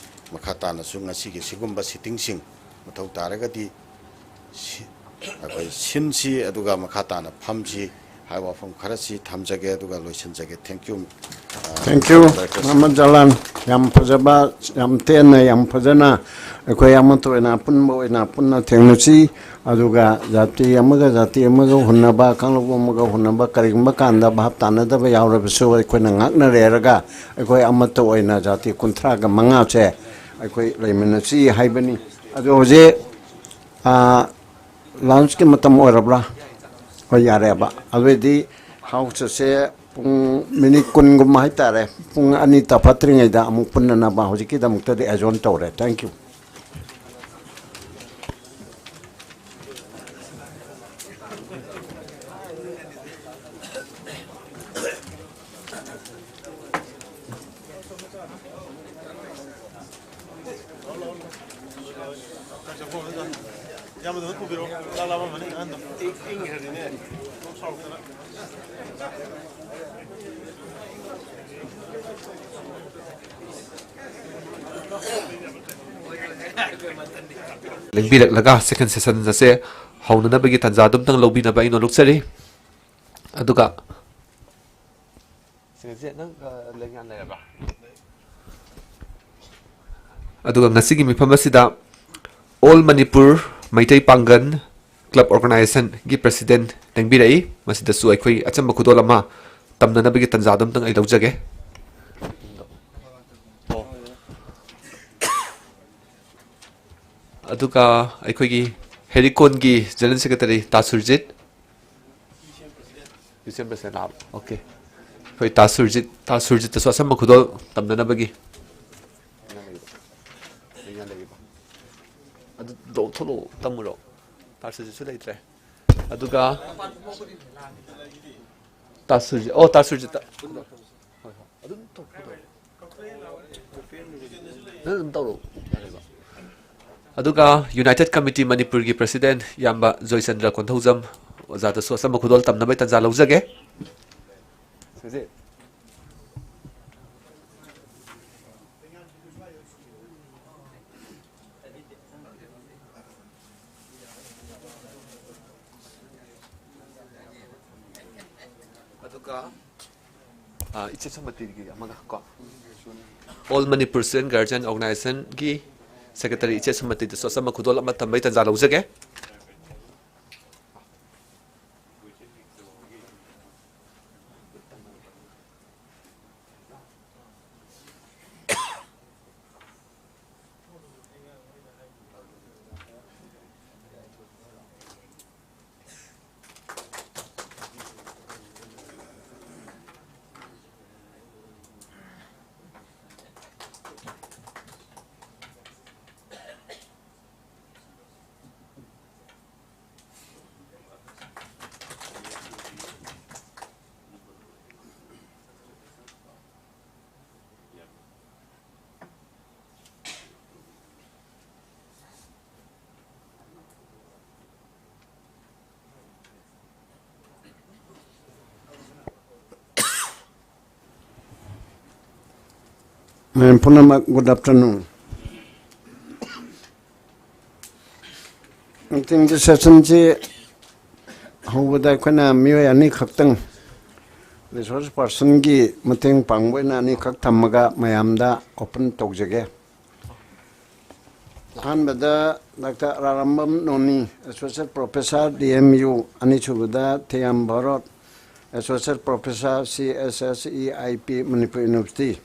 ꯃꯈꯥ ꯇꯥꯅꯁꯨ ꯉꯁꯤꯒꯤ ꯁꯤꯒꯨꯝꯕ ꯁꯤꯇꯤꯡꯁꯤꯡ ꯃꯊꯧ ꯇꯥꯔꯒꯗꯤ ꯁꯤ-, ꯑꯩꯈꯣꯏ ꯁꯤꯟꯁꯤ, ꯑꯗꯨꯒ ꯃꯈꯥ ꯇꯥꯅ ꯐꯝꯁꯤ ꯍꯥꯏꯕ ꯋꯥꯐꯝ ꯈꯔꯁꯤ ꯊꯝꯖꯒꯦ, ꯑꯗꯨꯒ ꯂꯣꯏꯁꯤꯟꯖꯒꯦ꯫ Thank you꯫ ꯑ, Thank you, ꯗꯥꯏꯔꯦꯛꯇꯔ꯫ ꯃꯃꯟ ꯖꯂꯥꯟ꯫ ꯌꯥꯝ ꯐꯖꯕ, ꯌꯥꯝ ꯇꯦꯟꯅ, ꯌꯥꯝ ꯐꯖꯅ ꯑꯩꯈꯣꯏ ꯑꯃꯠꯇ ꯑꯣꯏꯅ, ꯑꯄꯨꯟꯕ ꯑꯣꯏꯅ ꯄꯨꯟꯅ ꯊꯦꯡꯅꯁꯤ꯫ ꯑꯗꯨꯒ ꯖꯥꯇꯤ ꯑꯃꯒ ꯖꯥꯇꯤ ꯑꯃꯒ ꯍꯨꯟꯅꯕ, ꯀꯥꯡꯂꯨꯞ ꯑꯃꯒ ꯍꯨꯟꯅꯕ, ꯀꯔꯤꯒꯨꯝꯕ ꯀꯥꯟꯗ ꯚꯥꯞ ꯇꯥꯅꯗꯕ ꯌꯥꯎꯔꯕꯁꯨ ꯑꯩꯈꯣꯏꯅ ꯉꯥꯛꯅꯔꯦꯔꯒ ꯑꯩꯈꯣꯏ ꯑꯃꯠꯇ ꯑꯣꯏꯅ ꯖꯥꯇꯤ ꯀꯨꯟꯊ꯭ꯔꯥꯒ ꯃꯉꯥꯁꯦ ꯑꯩꯈꯣꯏ ꯂꯩꯃꯤꯟꯅꯁꯤ ꯍꯥꯏꯕꯅꯤ꯫ ꯑꯗꯣ ꯍꯧꯖꯤꯛ, ꯑ, ꯂꯟꯁꯀꯤ ꯃꯇꯝ ꯑꯣꯏꯔꯕ꯭ꯔꯥ? ꯍꯣꯏ, ꯌꯥꯔꯦꯕ꯫ ꯑꯗꯨꯑꯣꯏꯗꯤ ꯍꯥꯎꯁ ꯑꯁꯦ ꯄꯨꯡ ꯃꯤꯅꯤꯠ ꯀꯨꯟꯒꯨꯝꯕ ꯍꯥꯏꯇꯥꯔꯦ, ꯄꯨꯡ ꯑꯅꯤ ꯇꯥꯐꯠꯇ꯭ꯔꯤꯉꯩꯗ ꯑꯃꯨꯛ ꯄꯨꯟꯅꯅꯕ ꯍꯧꯖꯤꯛꯀꯤꯗꯃꯛꯇꯗꯤ ꯑꯦꯖꯣꯔꯟ ꯇꯧꯔꯦ꯫ Thank you꯫ ꯂꯦꯡꯕꯤꯔꯛꯂꯒ second session ꯑꯁꯦ ꯍꯧꯅꯅꯕꯒꯤ ꯇꯥꯟꯖꯥ ꯑꯗꯨꯝꯇꯪ ꯂꯧꯕꯤꯅꯕ ꯑꯩ ꯅꯣꯂꯨꯛꯆꯔꯤ꯫ ꯑꯗꯨꯒ ꯁꯤꯒꯁꯦ ꯅꯪ, ꯑ, ꯂꯦꯡꯌꯥꯟ ꯂꯩꯔꯕ꯭ꯔꯥ? ꯑꯗꯨꯒ ꯉꯁꯤꯒꯤ ꯃꯤꯐꯝ ꯑꯁꯤꯗ All Manipur ꯃꯩꯇꯩ ꯄꯥꯡꯒꯜ Club Organization ꯒꯤ President ꯂꯦꯡꯕꯤꯔꯛꯏ꯫ ꯃꯁꯤꯗꯁꯨ ꯑꯩꯈꯣꯏ ꯑꯆꯝꯕ ꯈꯨꯗꯣꯜ ꯑꯃ ꯇꯝꯅꯅꯕꯒꯤ ꯇꯥꯟꯖꯥ ꯑꯗꯨꯝꯇꯪ ꯑꯩ ꯂꯧꯖꯒꯦ꯫ ꯑꯗꯨꯒ ꯑꯩꯈꯣꯏꯒꯤ ꯍꯦꯔꯤꯀꯣꯟꯒꯤ General Secretary ꯇꯥ ꯁꯨꯔꯖꯤꯠ꯫ ꯌꯨ ꯁꯤ ꯑꯦꯝ President ꯂꯥꯛꯑꯕ? Okay꯫ ꯑꯩꯈꯣꯏ ꯇꯥ ꯁꯨꯔꯖꯤꯠ, ꯇꯥ ꯁꯨꯔꯖꯤꯠꯇꯁꯨ ꯑꯆꯝꯕ ꯈꯨꯗꯣꯜ ꯇꯝꯅꯅꯕꯒꯤ꯫ ꯑꯗꯨ ꯂꯧꯊꯣꯛꯂꯛꯑꯣ, ꯇꯝꯃꯨꯔꯣ꯫ ꯇꯥ ꯁꯨꯔꯖꯤꯠꯁꯨ ꯂꯩꯇ꯭ꯔꯦ꯫ ꯑꯗꯨꯒ ꯇꯥ ꯁꯨꯔꯖꯤꯠ, ꯑꯣ, ꯇꯥ ꯁꯨꯔꯖꯤꯠꯇ꯫ ꯍꯣꯏ, ꯍꯣꯏ꯫ ꯑꯗꯨꯝ ꯇꯧ, ꯇꯧ꯫ ꯅꯪ ꯑꯗꯨꯝ ꯇꯧꯔꯛꯑꯣ꯫ ꯌꯥꯔꯦꯕ꯫ ꯑꯗꯨꯒ United Committee ꯃꯅꯤꯄꯨꯔꯒꯤ President ꯏꯌꯥꯝꯕ ꯖꯣꯏꯆꯟꯗ꯭ꯔ ꯀꯣꯟꯊꯧꯖꯝ ꯑꯣꯖꯥꯗꯁꯨ ꯑꯆꯝꯕ ꯈꯨꯗꯣꯜ ꯇꯝꯅꯕꯒꯤ ꯇꯥꯟꯖꯥ ꯂꯧꯖꯒꯦ꯫ ꯁꯤꯁꯦ꯫ ꯑꯗꯨꯒ, ꯑ, ꯏꯆꯦ ꯁꯨꯃꯇꯤꯒꯤ ꯑꯃꯒ ꯀꯣ꯫ All Manipur Student Guardian Organization ꯒꯤ Secretary ꯏꯆꯦ ꯁꯨꯃꯇꯤꯗꯁꯨ ꯑꯆꯝꯕ ꯈꯨꯗꯣꯜ ꯑꯃ ꯇꯝꯕꯒꯤ ꯇꯥꯟꯖꯥ ꯂꯧꯖꯒꯦ꯫ ꯃꯌꯥꯝ ꯄꯨꯝꯅꯃꯛ, good afternoon. Meeting session ꯁꯤ ꯍꯧꯕꯗ ꯑꯩꯈꯣꯏꯅ ꯃꯤꯑꯣꯏ ꯑꯅꯤꯈꯛꯇꯪ, resource personꯒꯤ ꯃꯇꯦꯡ ꯄꯥꯡꯕ ꯑꯣꯏꯅ ꯑꯅꯤꯈꯛ ꯊꯝꯃꯒ ꯃꯌꯥꯝꯗ open ꯇꯧꯖꯒꯦ꯫ ꯑꯍꯥꯟꯕꯗ ꯗꯥꯛꯇꯔ ꯑꯔꯥꯝꯕꯝ ꯅꯣꯅꯤ, Associate Professor, D M U, ꯑꯅꯤꯁꯨꯕꯗ ꯊꯦꯌꯥꯝ Bharat, Associate Professor, C S S E I P, Manipur University,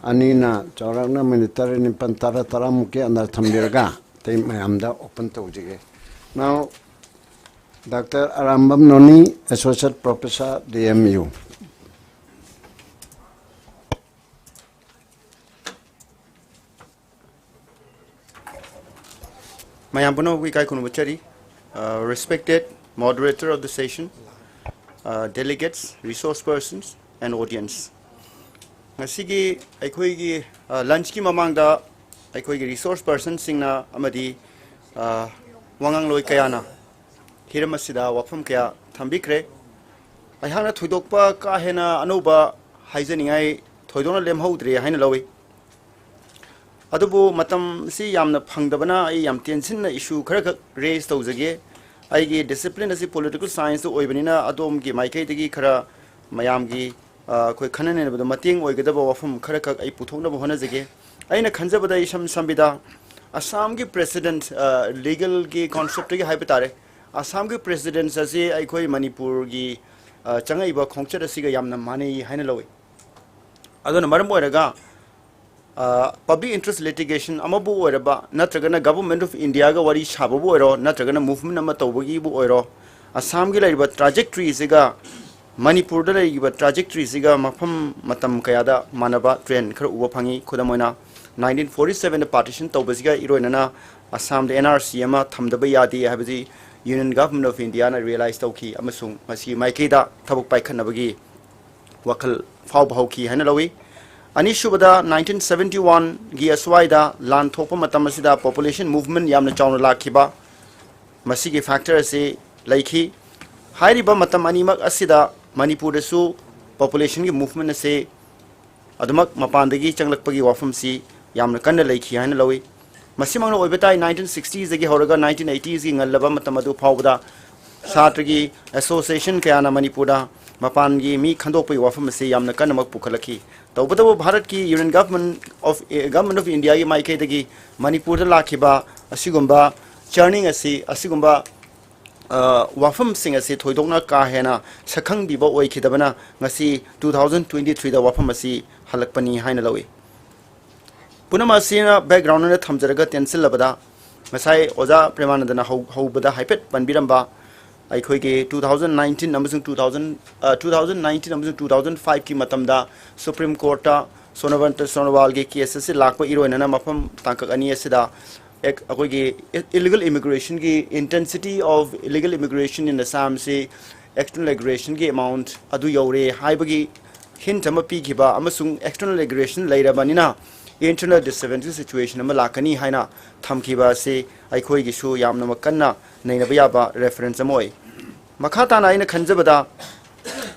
ꯑꯅꯤꯅ ꯆꯥꯎꯔꯥꯛꯅ minute ꯇꯔꯦꯠ, ꯅꯤꯄꯥꯜ, ꯇꯔꯥ, ꯇꯔꯥꯃꯨꯛꯀꯤ ꯑꯟꯗꯔ ꯊꯝꯕꯤꯔꯒ ꯑꯇꯩ ꯃꯌꯥꯝꯗ open ꯇꯧꯖꯒꯦ꯫ Now, ꯗꯥꯛꯇꯔ ꯑꯔꯥꯝꯕꯝ ꯅꯣꯅꯤ, Associate Professor, D M U꯫ ꯃꯌꯥꯝ ꯄꯨꯝꯅꯃꯛꯄꯨ ꯏꯀꯥꯏ ꯈꯨꯝꯅꯕ ꯆꯠꯆꯔꯤ꯫ Uh, respected moderator of the session, uh, delegates, resource persons, and audience. ꯉꯁꯤꯒꯤ ꯑꯩꯈꯣꯏꯒꯤ, uh, lunchꯀꯤ ꯃꯃꯥꯡꯗ ꯑꯩꯈꯣꯏꯒꯤ resource personꯁꯤꯡꯅ ꯑꯃꯗꯤ, uh, ꯋꯥꯉꯥꯡꯂꯣꯏ ꯀꯌꯥꯅ ꯍꯤꯔꯝ ꯑꯁꯤꯗ ꯋꯥꯐꯝ ꯀꯌꯥ ꯊꯝꯕꯤꯈ꯭ꯔꯦ꯫ ꯑꯩꯍꯥꯛꯅ ꯊꯣꯏꯗꯣꯛꯄ ꯀꯥ ꯍꯦꯟꯅ ꯑꯅꯧꯕ ꯍꯥꯏꯖꯅꯤꯡꯉꯥꯏ ꯊꯣꯏꯗꯣꯛꯅ ꯂꯦꯝꯍꯧꯗ꯭ꯔꯦ ꯍꯥꯏꯅ ꯂꯧꯏ꯫ ꯑꯗꯨꯕꯨ ꯃꯇꯝꯁꯤ ꯌꯥꯝꯅ ꯐꯪꯗꯕꯅ ꯑꯩ ꯌꯥꯝ ꯇꯦꯟꯁꯤꯟꯅ issue ꯈꯔꯈꯛ raise ꯇꯧꯖꯒꯦ꯫ ꯑꯩꯒꯤ discipline ꯑꯁꯤ political scienceꯇ ꯑꯣꯏꯕꯅꯤꯅ ꯑꯗꯣꯝꯒꯤ ꯃꯥꯏꯀꯩꯗꯒꯤ ꯈꯔ ꯃꯌꯥꯝꯒꯤ, ꯑ, ꯑꯩꯈꯣꯏ ꯈꯟꯅ ꯅꯩꯅꯕꯗ ꯃꯇꯦꯡ ꯑꯣꯏꯒꯗꯕ ꯋꯥꯐꯝ ꯈꯔꯈꯛ ꯑꯩ ꯄꯨꯊꯣꯛꯅꯕ ꯍꯣꯠꯅꯖꯒꯦ꯫ ꯑꯩꯅ ꯈꯟꯖꯕꯗ ꯏꯁꯝ ꯁꯝꯕꯤꯗ ꯑꯁꯥꯝꯒꯤ precedent, ꯑ, legalꯒꯤ conceptꯇꯒꯤ ꯍꯥꯏꯕ ꯇꯥꯔꯦ, ꯑꯁꯥꯝꯒꯤ precedent ꯑꯁꯤ ꯑꯩꯈꯣꯏ ꯃꯅꯤꯄꯨꯔꯒꯤ, ꯑ, ꯆꯪꯉꯛꯏꯕ ꯈꯣꯡꯆꯠ ꯑꯁꯤꯒ ꯌꯥꯝꯅ ꯃꯥꯟꯅꯩ ꯍꯥꯏꯅ ꯂꯧꯏ꯫ ꯑꯗꯨꯅ ꯃꯔꯝ ꯑꯣꯏꯔꯒ, ꯑ, public interest litigation ꯑꯃꯕꯨ ꯑꯣꯏꯔꯕ ꯅꯠꯇ꯭ꯔꯒꯅ Government of Indiaꯒ ꯋꯥꯔꯤ ꯁꯥꯕꯕꯨ ꯑꯣꯏꯔꯣ ꯅꯠꯇ꯭ꯔꯒꯅ movement ꯑꯃ ꯇꯧꯕꯒꯤꯕꯨ ꯑꯣꯏꯔꯣ, ꯑꯁꯥꯝꯒꯤ ꯂꯩꯔꯤꯕ trajectoryꯁꯤꯒ ꯃꯅꯤꯄꯨꯔꯗ ꯂꯩꯔꯤꯕ trajectoryꯁꯤꯒ ꯃꯐꯝ ꯃꯇꯝ ꯀꯌꯥꯗ ꯃꯥꯟꯅꯕ trend ꯈꯔ ꯎꯕ ꯐꯪꯉꯤ꯫ ꯈꯨꯗꯝ ꯑꯣꯏꯅ, nineteen forty sevenꯗ partition ꯇꯧꯕꯁꯤꯒ ꯏꯔꯣꯏꯅꯅ ꯑꯁꯥꯝꯗ N R C ꯑꯃ ꯊꯝꯗꯕ ꯌꯥꯗꯦ ꯍꯥꯏꯕꯁꯤ Union Government of Indiaꯅ realize ꯇꯧꯈꯤ ꯑꯃꯁꯨꯡ ꯃꯁꯤꯒꯤ ꯃꯥꯏꯀꯩꯗ ꯊꯕꯛ ꯄꯥꯏꯈꯠꯅꯕꯒꯤ ꯋꯥꯈꯜ ꯐꯥꯎꯕ ꯍꯧꯈꯤ ꯍꯥꯏꯅ ꯂꯧꯏ꯫ ꯑꯅꯤꯁꯨꯕꯗ, nineteen seventy oneꯒꯤ ꯑꯁ꯭ꯋꯥꯏꯗ ꯂꯥꯟ ꯊꯣꯛꯄ ꯃꯇꯝ ꯑꯁꯤꯗ population movement ꯌꯥꯝꯅ ꯆꯥꯎꯅ ꯂꯥꯛꯈꯤꯕ, ꯃꯁꯤꯒꯤ factor ꯑꯁꯤ ꯂꯩꯈꯤ꯫ ꯍꯥꯏꯔꯤꯕ ꯃꯇꯝ ꯑꯅꯤꯃꯛ ꯑꯁꯤꯗ ꯃꯅꯤꯄꯨꯔꯗꯁꯨ populationꯒꯤ movement ꯑꯁꯤ ꯑꯗꯨꯃꯛ ꯃꯄꯥꯟꯗꯒꯤ ꯆꯪꯂꯛꯄꯒꯤ ꯋꯥꯐꯝꯁꯤ ꯌꯥꯝꯅ ꯀꯟꯅ ꯂꯩꯈꯤ ꯍꯥꯏꯅ ꯂꯧꯏ꯫ ꯃꯁꯤꯃꯛꯅ ꯑꯣꯏꯕ ꯇꯥꯏ, ꯅꯥꯏꯟꯇꯤꯟ ꯁꯤꯛꯁꯇꯤꯁꯗꯒꯤ ꯍꯧꯔꯒ ꯅꯥꯏꯟꯇꯤꯟ ꯑꯩꯠꯇꯤꯁꯀꯤ ꯉꯜꯂꯕ ꯃꯇꯝ ꯑꯗꯨ ꯐꯥꯎꯕꯗ ꯁꯥꯇ꯭ꯔꯒꯤ ꯑꯦꯁꯣꯁꯤꯌꯦꯁꯟ ꯀꯌꯥꯅ ꯃꯅꯤꯄꯨꯔꯗ ꯃꯄꯥꯟꯒꯤ ꯃꯤ ꯈꯟꯗꯣꯛꯄꯒꯤ ꯋꯥꯐꯝ ꯑꯁꯤ ꯌꯥꯝꯅ ꯀꯟꯅꯃꯛ ꯄꯨꯈꯠꯂꯛꯈꯤ꯫ ꯇꯧꯕꯇꯕꯨ ꯚꯥꯔꯠꯀꯤ Union Government of, Government of Indiaꯒꯤ ꯃꯥꯏꯀꯩꯗꯒꯤ ꯃꯅꯤꯄꯨꯔꯗ ꯂꯥꯛꯈꯤꯕ ꯑꯁꯤꯒꯨꯝꯕ ꯆꯔꯅꯤꯡ ꯑꯁꯤ, ꯑꯁꯤꯒꯨꯝꯕ, ꯑ, ꯋꯥꯐꯝꯁꯤꯡ ꯑꯁꯤ ꯊꯣꯏꯗꯣꯛꯅ ꯀꯥ ꯍꯦꯟꯅ ꯁꯛꯈꯪꯕꯤꯕ ꯑꯣꯏꯈꯤꯗꯕꯅ ꯉꯁꯤ two thousand twenty threeꯗ ꯋꯥꯐꯝ ꯑꯁꯤ ꯍꯜꯂꯛꯄꯅꯤ ꯍꯥꯏꯅ ꯂꯧꯏ꯫ ꯄꯨꯝꯅꯃꯛ ꯑꯁꯤꯅ background ꯑꯣꯏꯅ ꯊꯝꯖꯔꯒ ꯇꯦꯟꯁꯤꯜꯂꯕꯗ, ꯉꯁꯥꯏ ꯑꯣꯖꯥ ꯄ꯭ꯔꯦꯃꯥꯅꯟꯗꯅ ꯍꯧ-, ꯍꯧꯕꯗ ꯍꯥꯏꯐꯦꯠ ꯄꯟꯕꯤꯔꯝꯕ ꯑꯩꯈꯣꯏꯒꯤ two thousand nineteen ꯑꯃꯁꯨꯡ two thousand, ꯑ, two thousand nineteen ꯑꯃꯁꯨꯡ two thousand fiveꯀꯤ ꯃꯇꯝꯗ Supreme Courtꯇ ꯁꯣꯅꯣꯕꯟꯇ ꯁꯣꯅꯣꯋꯥꯜꯒꯤ case ꯑꯁꯤ ꯂꯥꯛꯄ ꯏꯔꯣꯏꯅꯅ ꯃꯐꯝ ꯇꯥꯡꯀꯛ ꯑꯅꯤ ꯑꯁꯤꯗ ꯑꯦꯛ-, ꯑꯩꯈꯣꯏꯒꯤ illegal immigrationꯒꯤ intensity of illegal immigration in Assamꯁꯤ external immigrationꯒꯤ amount ꯑꯗꯨ ꯌꯧꯔꯦ ꯍꯥꯏꯕꯒꯤ hint ꯑꯃ ꯄꯤꯈꯤꯕ ꯑꯃꯁꯨꯡ external immigration ꯂꯩꯔꯕꯅꯤꯅ internal disturbance situation ꯑꯃ ꯂꯥꯛꯀꯅꯤ ꯍꯥꯏꯅ ꯊꯝꯈꯤꯕ ꯑꯁꯤ ꯑꯩꯈꯣꯏꯒꯤꯁꯨ ꯌꯥꯝꯅꯃꯛ ꯀꯟꯅ ꯅꯩꯅꯕ ꯌꯥꯕ reference ꯑꯃ ꯑꯣꯏ꯫ ꯃꯈꯥ ꯇꯥꯅ ꯑꯩꯅ ꯈꯟꯖꯕꯗ,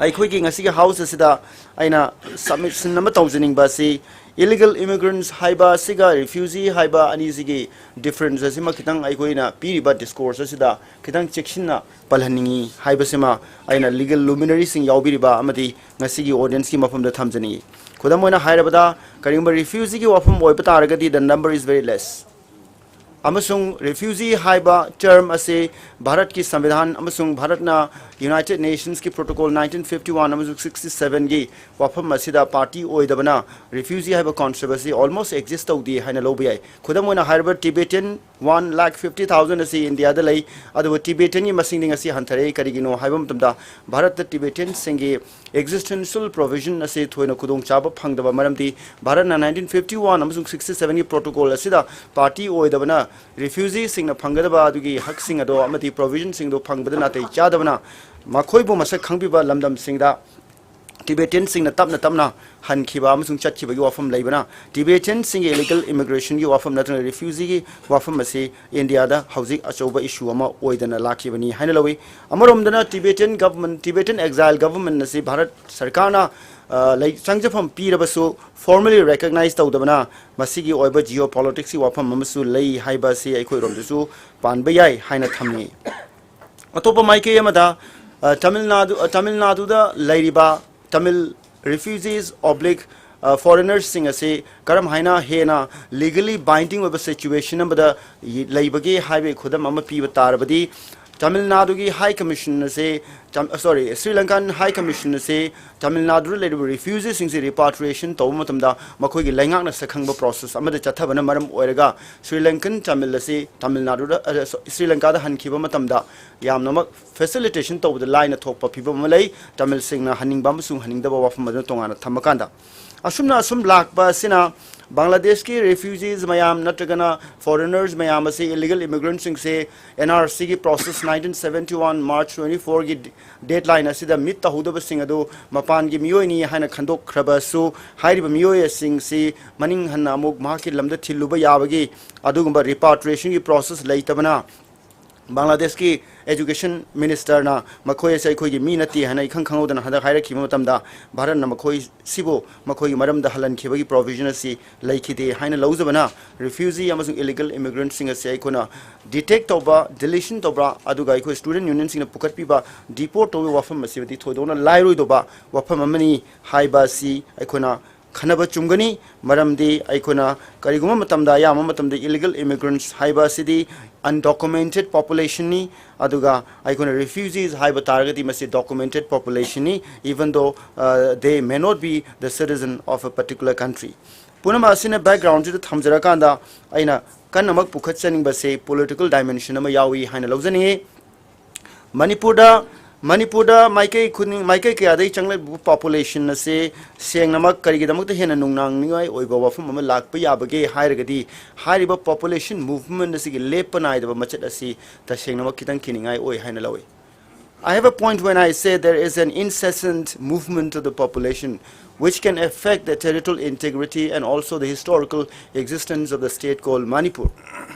ꯑꯩꯈꯣꯏꯒꯤ ꯉꯁꯤꯒꯤ House ꯑꯁꯤꯗ ꯑꯩꯅ submission ꯑꯃ ꯇꯧꯖꯅꯤꯡꯕ ꯑꯁꯤ, illegal immigrants ꯍꯥꯏꯕ ꯑꯁꯤꯒ refugee ꯍꯥꯏꯕ ꯑꯅꯤꯁꯤꯒꯤ difference ꯑꯁꯤꯃ ꯈꯤꯇꯪ ꯑꯩꯈꯣꯏꯅ ꯄꯤꯔꯤꯕ discourse ꯑꯁꯤꯗ ꯈꯤꯇꯪ ꯆꯦꯛꯁꯤꯟꯅ ꯄꯜꯍꯟꯅꯤꯡꯏ ꯍꯥꯏꯕꯁꯤꯃ ꯑꯩꯅ legal luminaryꯁꯤꯡ ꯌꯥꯎꯕꯤꯔꯤꯕ ꯑꯃꯗꯤ ꯉꯁꯤꯒꯤ audienceꯀꯤ ꯃꯐꯝꯗ ꯊꯝꯖꯅꯤꯡꯏ꯫ ꯈꯨꯗꯝ ꯑꯣꯏꯅ ꯍꯥꯏꯔꯕꯗ, ꯀꯔꯤꯒꯨꯝꯕ refugeeꯒꯤ ꯋꯥꯐꯝ ꯑꯣꯏꯕ ꯇꯥꯔꯒꯗꯤ, the number is very less꯫ ꯑꯃꯁꯨꯡ refugee ꯍꯥꯏꯕ term ꯑꯁꯤ ꯚꯥꯔꯠꯀꯤ ꯁꯪꯕꯤꯙꯥꯟ ꯑꯃꯁꯨꯡ ꯚꯥꯔꯠꯅ United Nationsꯀꯤ protocol nineteen fifty one ꯑꯃꯁꯨꯡ sixty sevenꯒꯤ ꯋꯥꯐꯝ ꯑꯁꯤꯗ party ꯑꯣꯏꯗꯕꯅ refugee ꯍꯥꯏꯕ concept ꯑꯁꯤ almost exist ꯇꯧꯗꯦ ꯍꯥꯏꯅ ꯂꯧꯕ ꯌꯥꯏ꯫ ꯈꯨꯗꯝ ꯑꯣꯏꯅ ꯍꯥꯏꯔꯕ, Tibetan one lakh fifty thousand ꯑꯁꯤ ꯏꯟꯗꯤꯌꯥꯗ ꯂꯩ, ꯑꯗꯨꯕꯨ Tibetanꯒꯤ ꯃꯁꯤꯡꯗꯤ ꯉꯁꯤ ꯍꯟꯊꯔꯛꯏ꯫ ꯀꯔꯤꯒꯤꯅꯣ ꯍꯥꯏꯕ ꯃꯇꯝꯗ, ꯚꯥꯔꯠꯇ Tibetanꯁꯤꯡꯒꯤ existential provision ꯑꯁꯤ ꯊꯣꯏꯅ ꯈꯨꯗꯣꯡꯆꯥꯕ ꯐꯪꯗꯕ ꯃꯔꯝꯗꯤ, ꯚꯥꯔꯠꯅ nineteen fifty one ꯑꯃꯁꯨꯡ sixty sevenꯒꯤ protocol ꯑꯁꯤꯗ party ꯑꯣꯏꯗꯕꯅ refugeeꯁꯤꯡꯅ ꯐꯪꯒꯗꯕ ꯑꯗꯨꯒꯤ ꯍꯛꯁꯤꯡ ꯑꯗꯣ ꯑꯃꯗꯤ provisionꯁꯤꯡꯗꯣ ꯐꯪꯕꯗ ꯅꯥꯇꯩ ꯆꯥꯗꯕꯅ ꯃꯈꯣꯏꯕꯨ ꯃꯁꯛ ꯈꯪꯕꯤꯕ ꯂꯝꯗꯝꯁꯤꯡꯗ Tibetanꯁꯤꯡꯅ ꯇꯞꯅ ꯇꯞꯅ ꯍꯟꯈꯤꯕ ꯑꯃꯁꯨꯡ ꯆꯠꯈꯤꯕꯒꯤ ꯋꯥꯐꯝ ꯂꯩꯕꯅ, Tibetanꯁꯤꯡꯒꯤ illegal immigrationꯒꯤ ꯋꯥꯐꯝ ꯅꯠꯇ꯭ꯔꯒ refugeeꯒꯤ ꯋꯥꯐꯝ ꯑꯁꯤ ꯏꯟꯗꯤꯌꯥꯗ ꯍꯧꯖꯤꯛ ꯑꯆꯧꯕ issue ꯑꯃ ꯑꯣꯏꯗꯅ ꯂꯥꯛꯈꯤꯕꯅꯤ ꯍꯥꯏꯅ ꯂꯧꯏ꯫ ꯑꯃꯔꯣꯝꯗꯅ Tibetan government, Tibetan exile government ꯑꯁꯤ ꯚꯥꯔꯠ ꯁꯔꯀꯥꯔꯅ ꯂꯩ ꯆꯪꯖꯐꯝ ꯄꯤꯔꯕꯁꯨ formally recognize ꯇꯧꯗꯕꯅ ꯃꯁꯤꯒꯤ ꯑꯣꯏꯕ geopolitics ꯀꯤ ꯋꯥꯐꯝ ꯑꯃꯁꯨ ꯂꯩ ꯍꯥꯏꯕ ꯑꯁꯤ ꯑꯩꯈꯣꯏꯔꯣꯝꯗꯁꯨ ꯄꯥꯟꯕ ꯌꯥꯏ ꯍꯥꯏꯅ ꯊꯝꯃꯤ꯫ ꯑꯇꯣꯞꯄ ꯃꯥꯏꯀꯩ ꯑꯃꯗ, ꯑ, ꯇꯥꯃꯤꯜ ꯅꯥꯗꯨ, ꯑ, ꯇꯥꯃꯤꯜ ꯅꯥꯗꯨꯗ ꯂꯩꯔꯤꯕ ꯇꯥꯃꯤꯜ refugees oblique, ꯑ, foreigners ꯁꯤꯡ ꯑꯁꯤ ꯀꯔꯝ ꯍꯥꯏꯅ ꯍꯦꯟꯅ legally binding ꯑꯣꯏꯕ situation ꯑꯃꯗ ꯂꯩꯕꯒꯦ ꯍꯥꯏꯕꯒꯤ ꯈꯨꯗꯝ ꯑꯃ ꯄꯤꯕ ꯇꯥꯔꯕꯗꯤ, ꯇꯥꯃꯤꯜ ꯅꯥꯗꯨꯒꯤ High Commission ꯑꯁꯤ, ꯇꯥꯝ-, sorry, Sri Lankan High Commission ꯑꯁꯤ ꯇꯥꯃꯤꯜ ꯅꯥꯗꯨꯗ ꯂꯩꯔꯤꯕ refugees ꯁꯤꯡꯁꯤ repatriation ꯇꯧꯕ ꯃꯇꯝꯗ ꯃꯈꯣꯏꯒꯤ ꯂꯩꯉꯥꯛꯅ ꯁꯛꯈꯪꯕ process ꯑꯃꯗ ꯆꯠꯊꯕꯅ ꯃꯔꯝ ꯑꯣꯏꯔꯒ Sri Lankan ꯇꯥꯃꯤꯜ ꯑꯁꯤ ꯇꯥꯃꯤꯜ ꯅꯥꯗꯨꯗ, ꯑ, ꯁꯣ-, Sri Lanka ꯗ ꯍꯟꯈꯤꯕ ꯃꯇꯝꯗ ꯌꯥꯝꯅꯃꯛ facilitation ꯇꯧꯕꯗ ꯂꯥꯏꯅ ꯊꯣꯛꯄ ꯐꯤꯕꯝ ꯑꯃ ꯂꯩ꯫ ꯇꯥꯃꯤꯜꯁꯤꯡꯅ ꯍꯟꯅꯤꯡꯕ ꯑꯃꯁꯨꯡ ꯍꯟꯅꯤꯡꯗꯕ ꯋꯥꯐꯝ ꯑꯗꯨ ꯇꯣꯉꯥꯟꯅ ꯊꯝꯃꯀꯥꯟꯗ, ꯑꯁꯨꯝꯅ ꯑꯁꯨꯝ ꯂꯥꯛꯄ ꯑꯁꯤꯅ ꯕꯪꯒ꯭ꯂꯥꯗꯦꯁꯀꯤ refugees ꯃꯌꯥꯝ ꯅꯠꯇ꯭ꯔꯒꯅ foreigners ꯃꯌꯥꯝ ꯑꯁꯤ, illegal immigrant ꯁꯤꯡꯁꯦ, N R C ꯒꯤ process nineteen seventy one March twenty four ꯒꯤ deadline ꯑꯁꯤꯗ meet ꯇꯧꯍꯧꯗꯕꯁꯤꯡ ꯑꯗꯨ ꯃꯄꯥꯟꯒꯤ ꯃꯤꯑꯣꯏꯅꯤ ꯍꯥꯏꯅ ꯈꯟꯗꯣꯛꯈ꯭ꯔꯕꯁꯨ, ꯍꯥꯏꯔꯤꯕ ꯃꯤꯑꯣꯏꯁꯤꯡꯁꯤ ꯃꯅꯤꯡ ꯍꯟꯅ ꯑꯃꯨꯛ ꯃꯍꯥꯛꯀꯤ ꯂꯝꯗ ꯊꯤꯜꯂꯨꯕ ꯌꯥꯕꯒꯤ ꯑꯗꯨꯒꯨꯝꯕ repatriation ꯒꯤ process ꯂꯩꯇꯕꯅ, ꯕꯪꯒ꯭ꯂꯥꯗꯦꯁꯀꯤ education minister ꯅ ꯃꯈꯣꯏ ꯑꯁꯤ ꯑꯩꯈꯣꯏꯒꯤ ꯃꯤ ꯅꯠꯇꯦ ꯍꯥꯏꯅ ꯏꯈꯪ ꯈꯪꯍꯧꯗꯅ ꯍꯟꯗꯛ ꯍꯥꯏꯔꯛꯈꯤꯕ ꯃꯇꯝꯗ, ꯚꯥꯔꯠꯅ ꯃꯈꯣꯏꯁꯤꯕꯨ ꯃꯈꯣꯏꯒꯤ ꯃꯔꯝꯗ ꯍꯜꯍꯟꯈꯤꯕꯒꯤ provision ꯑꯁꯤ ꯂꯩꯈꯤꯗꯦ ꯍꯥꯏꯅ ꯂꯧꯖꯕꯅ, refugee ꯑꯃꯁꯨꯡ illegal immigrant ꯁꯤꯡ ꯑꯁꯤ ꯑꯩꯈꯣꯏꯅ detect ꯇꯧꯕ, deletion ꯇꯧꯕ, ꯑꯗꯨꯒ ꯑꯩꯈꯣꯏ student union ꯁꯤꯡꯅ ꯄꯨꯈꯠꯄꯤꯕ deport ꯇꯧꯕꯒꯤ ꯋꯥꯐꯝ ꯑꯁꯤꯕꯨꯗꯤ ꯊꯣꯏꯗꯣꯛꯅ ꯂꯥꯏꯔꯣꯏꯗꯧꯕ ꯋꯥꯐꯝ ꯑꯃꯅꯤ ꯍꯥꯏꯕ ꯑꯁꯤ ꯑꯩꯈꯣꯏꯅ ꯈꯟꯅꯕ ꯆꯨꯝꯒꯅꯤ꯫ ꯃꯔꯝꯗꯤ ꯑꯩꯈꯣꯏꯅ ꯀꯔꯤꯒꯨꯝꯕ ꯃꯇꯝꯗ, ꯑꯌꯥꯝꯕ ꯃꯇꯝꯗ illegal immigrants ꯍꯥꯏꯕ ꯑꯁꯤꯗꯤ undocumented population ꯅꯤ, ꯑꯗꯨꯒ ꯑꯩꯈꯣꯏꯅ refugees ꯍꯥꯏꯕ ꯇꯥꯔꯒꯗꯤ ꯃꯁꯤ documented population ꯅꯤ, even though, uh, they may not be the citizen of a particular country꯫ ꯄꯨꯝꯅꯃꯛ ꯑꯁꯤꯅ background ꯁꯤꯗ ꯊꯝꯖꯔꯀꯥꯟꯗ, ꯑꯩꯅ ꯀꯟꯅꯃꯛ ꯄꯨꯈꯠꯆꯅꯤꯡꯕꯁꯦ political dimension ꯑꯃ ꯌꯥꯎꯏ ꯍꯥꯏꯅ ꯂꯧꯖꯅꯤꯡꯏ꯫ ꯃꯅꯤꯄꯨꯔꯗ, ꯃꯅꯤꯄꯨꯔꯗ ꯃꯥꯏꯀꯩ ꯈꯨꯗꯤꯡ, ꯃꯥꯏꯀꯩ ꯀꯌꯥꯗꯒꯤ ꯆꯪꯂꯛꯂꯤꯕ population ꯑꯁꯤ ꯁꯦꯡꯅꯃꯛ ꯀꯔꯤꯒꯤꯗꯃꯛꯇ ꯍꯦꯟꯅ ꯅꯨꯡꯅꯥꯡꯅꯤꯡꯉꯥꯏ ꯑꯣꯏꯕ ꯋꯥꯐꯝ ꯑꯃ ꯂꯥꯛꯄ ꯌꯥꯕꯒꯦ ꯍꯥꯏꯔꯒꯗꯤ, ꯍꯥꯏꯔꯤꯕ population movement ꯑꯁꯤꯒꯤ ꯂꯦꯞꯄ ꯅꯥꯏꯗꯕ ꯃꯆꯠ ꯑꯁꯤ ꯇꯁꯦꯡꯅꯃꯛ ꯈꯤꯇꯪ ꯀꯤꯅꯤꯡꯉꯥꯏ ꯑꯣꯏ ꯍꯥꯏꯅ ꯂꯧꯏ꯫ I have a point when I say there is an incessant movement of the population which can affect the territorial integrity and also the historical existence of the state called Manipur.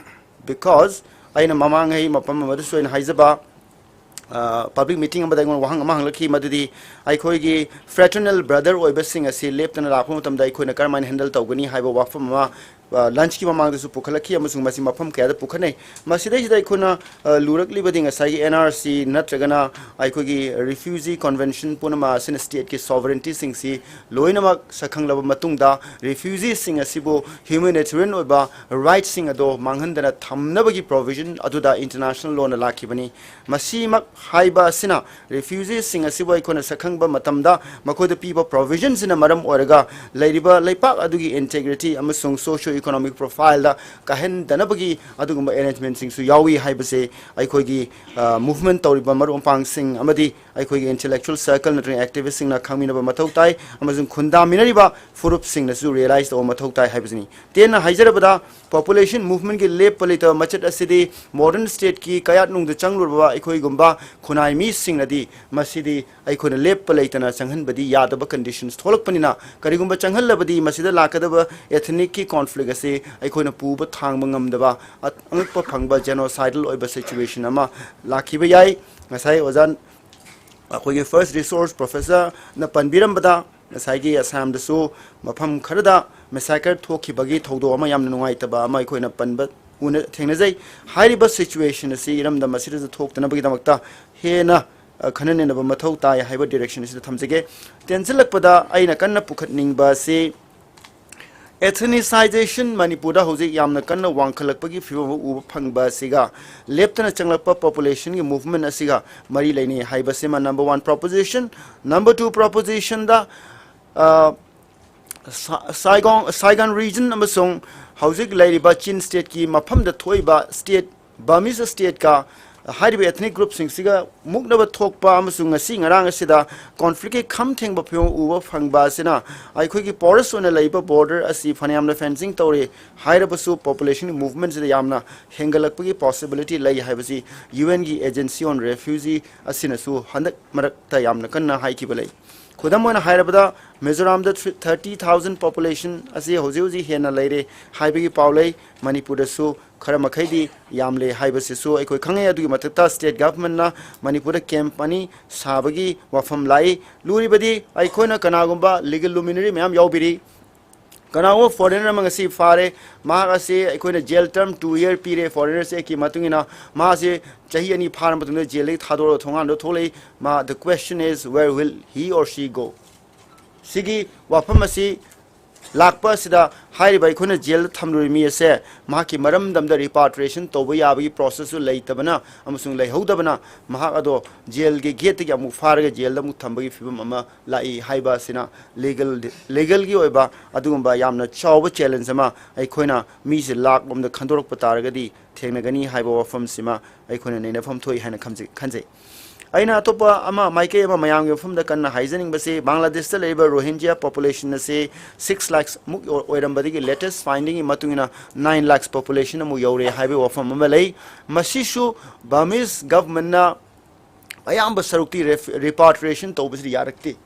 Because ꯑꯩꯅ ꯃꯃꯥꯡꯉꯩ ꯃꯐꯝ ꯑꯃꯗꯁꯨ ꯑꯩꯅ ꯍꯥꯏꯖꯕ, public meeting ꯑꯃꯗ ꯑꯩꯉꯣꯟꯗ ꯋꯥꯍꯪ ꯑꯃ ꯍꯪꯂꯛꯈꯤ, ꯃꯗꯨꯗꯤ ꯑꯩꯈꯣꯏꯒꯤ ꯐ꯭ꯔꯦꯇꯔꯅꯦꯜ ꯕ꯭ꯔꯗꯔ ꯑꯣꯏꯕꯁꯤꯡ ꯑꯁꯤ ꯂꯦꯞꯇꯅ ꯂꯥꯛꯄ ꯃꯇꯝꯗ ꯑꯩꯈꯣꯏꯅ ꯀꯔꯝꯍꯥꯏꯅ ꯍꯦꯟꯗꯜ ꯇꯧꯒꯅꯤ ꯍꯥꯏꯕ ꯋꯥꯐꯝ ꯑꯃ ꯂꯟꯆꯀꯤ ꯃꯃꯥꯡꯗꯁꯨ ꯄꯨꯈꯠꯂꯛꯈꯤ ꯑꯃꯁꯨꯡ ꯃꯁꯤ ꯃꯐꯝ ꯀꯌꯥꯗ ꯄꯨꯈꯠꯅꯩ꯫ ꯃꯁꯤꯗꯩꯁꯤꯗ ꯑꯩꯈꯣꯏꯅ ꯂꯨꯔꯛꯂꯤꯕꯗꯤ ꯉꯁꯥꯏꯒꯤ ꯑꯦꯟ ꯑꯥꯔ ꯁꯤ ꯅꯠꯇ꯭ꯔꯒꯅ ꯑꯩꯈꯣꯏꯒꯤ ꯔꯤꯐ꯭ꯌꯨꯖꯤ ꯀꯟꯚꯦꯟꯁꯟ ꯄꯨꯝꯅꯃꯛ ꯑꯁꯤꯅ ꯁ꯭ꯇꯦꯠꯀꯤ ꯁꯣꯚꯔꯦꯟꯇꯤꯁꯤꯡꯁꯤ ꯂꯣꯏꯅꯃꯛ ꯁꯛꯈꯪꯂꯕ ꯃꯇꯨꯡꯗ ꯔꯤꯐ꯭ꯌꯨꯖꯤꯁꯤꯡ ꯑꯁꯤꯕꯨ ꯍ꯭ꯌꯨꯃꯦꯅꯤꯇꯦꯔꯤꯌꯟ ꯑꯣꯏꯕ ꯔꯥꯏꯠꯁꯤꯡ ꯑꯗꯣ ꯃꯥꯡꯍꯟꯗꯅ ꯊꯝꯅꯕꯒꯤ ꯄ꯭ꯔꯣꯚꯤꯖꯟ ꯑꯗꯨꯗ ꯏꯟꯇꯔꯅꯦꯁꯅꯦꯜ ꯂꯣꯅ ꯂꯥꯛꯈꯤꯕꯅꯤ꯫ ꯃꯁꯤꯃꯛ ꯍꯥꯏꯕ ꯑꯁꯤꯅ ꯔꯤꯐ꯭ꯌꯨꯖꯤꯁꯤꯡ ꯑꯁꯤꯕꯨ ꯑꯩꯈꯣꯏꯅ ꯁꯛꯈꯪꯕ ꯃꯇꯝꯗ ꯃꯈꯣꯏꯗ ꯄꯤꯕ ꯄ꯭ꯔꯣꯚꯤꯖꯟꯁꯤꯅ ꯃꯔꯝ ꯑꯣꯏꯔꯒ ꯂꯩꯔꯤꯕ ꯂꯩꯄꯥꯛ ꯑꯗꯨꯒꯤ ꯏꯟꯇꯦꯒ꯭ꯔꯤꯇꯤ ꯑꯃꯁꯨꯡ ꯁꯣꯁꯤꯌꯣ ꯏꯀꯣꯅꯣꯃꯤꯛ ꯄ꯭ꯔꯣꯐꯥꯏꯜꯗ ꯀꯥꯏꯍꯟꯗꯅꯕꯒꯤ ꯑꯗꯨꯒꯨꯝꯕ ꯑꯦꯔꯦꯟꯖꯃꯦꯟꯁꯤꯡꯁꯨ ꯌꯥꯎꯏ ꯍꯥꯏꯕꯁꯦ ꯑꯩꯈꯣꯏꯒꯤ ꯃꯨꯚꯃꯦꯟ ꯇꯧꯔꯤꯕ ꯃꯔꯨꯞ ꯃꯄꯥꯡꯁꯤꯡ ꯑꯃꯗꯤ ꯑꯩꯈꯣꯏꯒꯤ ꯏꯟꯇꯦꯂꯦꯛꯆꯨꯋꯦꯜ ꯁꯔꯀꯜ ꯅꯠꯇ꯭ꯔꯒ ꯑꯦꯛꯇꯤꯚꯤꯁꯁꯤꯡꯅ ꯈꯪꯃꯤꯟꯅꯕ ꯃꯊꯧ ꯇꯥꯏ ꯑꯃꯁꯨꯡ ꯈꯨꯟꯗꯥꯃꯤꯟꯅꯔꯤꯕ ꯐꯨꯔꯨꯞꯁꯤꯡꯅꯁꯨ ꯔꯤꯌꯦꯂꯥꯏꯁ ꯇꯧꯕ ꯃꯊꯧ ꯇꯥꯏ ꯍꯥꯏꯕꯁꯤꯅꯤ꯫ ꯇꯦꯟꯅ ꯍꯥꯏꯖꯔꯕꯗ, ꯄꯣꯄꯨꯂꯦꯁꯟ ꯃꯨꯚꯃꯦꯟꯒꯤ ꯂꯦꯞꯄ ꯂꯩꯇꯕ ꯃꯆꯠ ꯑꯁꯤꯗꯤ ꯃꯣꯗꯔꯟ ꯁ꯭ꯇꯦꯠꯀꯤ ꯀꯌꯥꯠꯅꯨꯡꯗ ꯆꯪꯂꯨꯔꯕ ꯑꯩꯈꯣꯏꯒꯨꯝꯕ ꯈꯨꯟꯅꯥꯏ ꯃꯤꯁꯤꯡꯅꯗꯤ ꯃꯁꯤꯗꯤ ꯑꯩꯈꯣꯏꯅ ꯂꯦꯞꯄ ꯂꯩꯇꯅ ꯆꯪꯍꯟꯕꯗꯤ ꯌꯥꯗꯕ ꯀꯟꯗꯤꯁꯟꯁ ꯊꯣꯛꯂꯛꯄꯅꯤꯅ, ꯀꯔꯤꯒꯨꯝꯕ ꯆꯪꯍꯜꯂꯕꯗꯤ ꯃꯁꯤꯗ ꯂꯥꯛꯀꯗꯕ ꯏꯊꯅꯤꯛꯀꯤ ꯀꯣꯟꯐ꯭ꯂꯤꯛ ꯑꯁꯤ ꯑꯩꯈꯣꯏꯅ ꯄꯨꯕ ꯊꯥꯡꯕ ꯉꯝꯗꯕ ꯑꯉꯛꯄ ꯐꯪꯕ ꯖꯦꯅꯣꯁꯥꯏꯗꯜ ꯑꯣꯏꯕ ꯁꯤꯆꯨꯋꯦꯁꯟ ꯑꯃ ꯂꯥꯛꯈꯤꯕ ꯌꯥꯏ꯫ ꯉꯁꯥꯏ ꯑꯣꯖꯥ ꯑꯩꯈꯣꯏꯒꯤ ꯐꯥꯔꯁ ꯔꯤꯁꯣꯔꯁ ꯄ꯭ꯔꯣꯐꯦꯁꯔꯅ ꯄꯟꯕꯤꯔꯝꯕꯗ ꯉꯁꯥꯏꯒꯤ ꯑꯁꯥꯝꯗꯁꯨ ꯃꯐꯝ ꯈꯔꯗ ꯃꯦꯁꯥꯀꯔ ꯊꯣꯛꯈꯤꯕꯒꯤ ꯊꯧꯗꯣꯛ ꯑꯃ ꯌꯥꯝꯅ ꯅꯨꯡꯉꯥꯏꯇꯕ ꯑꯃ ꯑꯩꯈꯣꯏꯅ ꯄꯟꯕ ꯎꯅ ꯊꯦꯡꯅꯖꯩ꯫ ꯍꯥꯏꯔꯤꯕ ꯁꯤꯆꯨꯋꯦꯁꯟ ꯑꯁꯤ ꯏꯔꯝꯗꯝ ꯑꯁꯤꯗꯁꯨ ꯊꯣꯛꯇꯅꯕꯒꯤꯗꯃꯛꯇ ꯍꯦꯟꯅ ꯈꯟꯅ ꯅꯩꯅꯕ ꯃꯊꯧ ꯇꯥꯏ ꯍꯥꯏꯕ ꯗꯤꯔꯦꯛꯁꯟ ꯑꯁꯤꯗ ꯊꯝꯖꯒꯦ꯫ ꯇꯦꯟꯁꯤꯜꯂꯛꯄꯗ ꯑꯩꯅ ꯀꯟꯅ ꯄꯨꯈꯠꯅꯤꯡꯕ ꯑꯁꯤ ꯑꯦꯊꯅꯤꯁꯥꯏꯖꯦꯁꯟ ꯃꯅꯤꯄꯨꯔꯗ ꯍꯧꯖꯤꯛ ꯌꯥꯝꯅ ꯀꯟꯅ ꯋꯥꯡꯈꯠꯂꯛꯄꯒꯤ ꯐꯤꯕꯝ ꯑꯃ ꯎꯕ ꯐꯪꯕ ꯑꯁꯤꯒ ꯂꯦꯞꯇꯅ ꯆꯪꯂꯛꯄ ꯄꯣꯄꯨꯂꯦꯁꯟꯒꯤ ꯃꯨꯚꯃꯦꯟ ꯑꯁꯤꯒ ꯃꯔꯤ ꯂꯩꯅꯩ ꯍꯥꯏꯕꯁꯤꯃ number one proposition. Number two ꯄ꯭ꯔꯣꯄꯣꯖꯤꯁꯟꯗ ꯁꯥꯏꯒꯣꯡ ꯁꯥꯏꯒꯥꯟ ꯔꯤꯖꯟ ꯑꯃꯁꯨꯡ ꯍꯧꯖꯤꯛ ꯂꯩꯔꯤꯕ ꯆꯤꯟ ꯁ꯭ꯇꯦꯠꯀꯤ ꯃꯐꯝꯗ ꯊꯣꯛꯏꯕ ꯁ꯭ꯇꯦꯠ ꯕꯔꯃꯤꯁ ꯁ꯭ꯇꯦꯠꯀ ꯍꯥꯏꯔꯤꯕ ꯏꯊꯅꯤꯛ ꯒ꯭ꯔꯨꯞꯁꯤꯡꯁꯤꯒ ꯃꯨꯛꯅꯕ ꯊꯣꯛꯄ ꯑꯃꯁꯨꯡ ꯉꯁꯤ ꯉꯔꯥꯡ ꯑꯁꯤꯗ ꯀꯣꯟꯐ꯭ꯂꯤꯛꯀꯤ ꯈꯝ ꯊꯦꯡꯕ ꯐꯤꯕꯝ ꯎꯕ ꯐꯪꯕ ꯑꯁꯤꯅ ꯑꯩꯈꯣꯏꯒꯤ ꯄꯣꯔꯁ ꯑꯣꯏꯅ ꯂꯩꯕ ꯕꯣꯔꯗꯔ ꯑꯁꯤ ꯐꯅꯌꯥꯝꯅ ꯐꯦꯟꯁꯤꯡ ꯇꯧꯔꯦ ꯍꯥꯏꯔꯕꯁꯨ ꯄꯣꯄꯨꯂꯦꯁꯟꯒꯤ ꯃꯨꯚꯃꯦꯟꯁꯤꯗ ꯌꯥꯝꯅ ꯍꯦꯟꯒꯠꯂꯛꯄꯒꯤ ꯄꯣꯁꯤꯕꯤꯂꯤꯇꯤ ꯂꯩ ꯍꯥꯏꯕꯁꯤ ꯌꯨ ꯑꯦꯟꯒꯤ ꯑꯦꯖꯦꯟꯁꯤ ꯑꯣꯟ ꯔꯦꯐ꯭ꯌꯨꯖꯤ ꯑꯁꯤꯅꯁꯨ ꯍꯟꯗꯛ ꯃꯔꯛꯇ ꯌꯥꯝꯅ ꯀꯟꯅ ꯍꯥꯏꯈꯤꯕ ꯂꯩ꯫ ꯈꯨꯗꯝ ꯑꯣꯏꯅ ꯍꯥꯏꯔꯕꯗ, ꯃꯤꯖꯣꯔꯥꯝꯗ thirty thousand population ꯑꯁꯤ ꯍꯧꯖꯤꯛ ꯍꯧꯖꯤꯛ ꯍꯦꯟꯅ ꯂꯩꯔꯦ ꯍꯥꯏꯕꯒꯤ ꯄꯥꯎ ꯂꯩ꯫ ꯃꯅꯤꯄꯨꯔꯗꯁꯨ ꯈꯔ ꯃꯈꯩꯗꯤ ꯌꯥꯝꯂꯦ ꯍꯥꯏꯕꯁꯤꯁꯨ ꯑꯩꯈꯣꯏ ꯈꯪꯉꯦ꯫ ꯑꯗꯨꯒꯤ ꯃꯊꯛꯇ state governmentꯅ ꯃꯅꯤꯄꯨꯔꯗ camp ꯑꯅꯤ ꯁꯥꯕꯒꯤ ꯋꯥꯐꯝ ꯂꯥꯛꯏ꯫ ꯂꯨꯔꯤꯕꯗꯤ ꯑꯩꯈꯣꯏꯅ ꯀꯅꯥꯒꯨꯝꯕ legal luminary ꯃꯌꯥꯝ ꯌꯥꯎꯕꯤꯔꯤ꯫ ꯀꯅꯥꯒꯨꯝꯕ foreigner ꯑꯃ ꯉꯁꯤ ꯐꯥꯔꯦ, ꯃꯍꯥꯛ ꯑꯁꯤ ꯑꯩꯈꯣꯏꯅ jail term two year ꯄꯤꯔꯦ foreigner actꯀꯤ ꯃꯇꯨꯡ ꯏꯟꯅ꯫ ꯃꯥꯁꯦ ꯆꯍꯤ ꯑꯅꯤ ꯐꯥꯔ ꯃꯇꯨꯡꯗ jailꯗꯒꯤ ꯊꯥꯗꯣꯔꯒ ꯊꯣꯡꯒꯥꯟꯗ ꯊꯣꯛꯂꯛꯏ꯫ ꯃꯥ, the question is, where will he or she go? ꯁꯤꯒꯤ ꯋꯥꯐꯝ ꯑꯁꯤ ꯂꯥꯛꯄ ꯑꯁꯤꯗ ꯍꯥꯏꯔꯤꯕ ꯑꯩꯈꯣꯏꯅ jailꯗ ꯊꯝꯂꯨꯔꯤꯕ ꯃꯤ ꯑꯁꯦ ꯃꯍꯥꯛꯀꯤ ꯃꯔꯝꯗꯝꯗ repatriation ꯇꯧꯕ ꯌꯥꯕꯒꯤ processꯁꯨ ꯂꯩꯇꯕꯅ ꯑꯃꯁꯨꯡ ꯂꯩꯍꯧꯗꯕꯅ ꯃꯍꯥꯛ ꯑꯗꯣ jailꯒꯤ gateꯇꯒꯤ ꯑꯃꯨꯛ ꯐꯥꯔꯒ jailꯗ ꯑꯃꯨꯛ ꯊꯝꯕꯒꯤ ꯐꯤꯕꯝ ꯑꯃ ꯂꯥꯛꯏ ꯍꯥꯏꯕ ꯑꯁꯤꯅ legal, legalꯒꯤ ꯑꯣꯏꯕ ꯑꯗꯨꯒꯨꯝꯕ ꯌꯥꯝꯅ ꯆꯥꯎꯕ challenge ꯑꯃ ꯑꯩꯈꯣꯏꯅ ꯃꯤꯁꯦ ꯂꯥꯛꯂꯣꯝꯗ ꯈꯟꯗꯣꯔꯛꯄ ꯇꯥꯔꯒꯗꯤ ꯊꯦꯡꯅꯒꯅꯤ ꯍꯥꯏꯕ ꯋꯥꯐꯝꯁꯤꯃ ꯑꯩꯈꯣꯏꯅ ꯅꯩꯅꯐꯝ ꯊꯣꯛꯏ ꯍꯥꯏꯅ ꯈꯟꯖꯩ, ꯈꯟꯖꯩ꯫ ꯑꯩꯅ ꯑꯇꯣꯞꯄ ꯑꯃ, ꯃꯥꯏꯀꯩ ꯑꯃ ꯃꯌꯥꯝꯒꯤ ꯃꯐꯝꯗ ꯀꯟꯅ ꯍꯥꯏꯖꯅꯤꯡꯕꯁꯤ, ꯕꯪꯒ꯭ꯂꯥꯗꯦꯁꯇ ꯂꯩꯔꯤꯕ Rohingya population ꯑꯁꯤ six lakhs ꯃꯨꯛ ꯑꯣꯏꯔꯝꯕꯗꯒꯤ latest findingꯒꯤ ꯃꯇꯨꯡ ꯏꯟꯅ nine lakhs population ꯑꯃꯨꯛ ꯌꯧꯔꯦ ꯍꯥꯏꯕꯒꯤ ꯋꯥꯐꯝ ꯑꯃ ꯂꯩ꯫ ꯃꯁꯤꯁꯨ Burmese governmentꯅ ꯑꯌꯥꯝꯕ ꯁꯔꯨꯛꯇꯤ ref-, repatriation ꯇꯧꯕꯁꯤꯗ ꯌꯥꯔꯛꯇꯦ꯫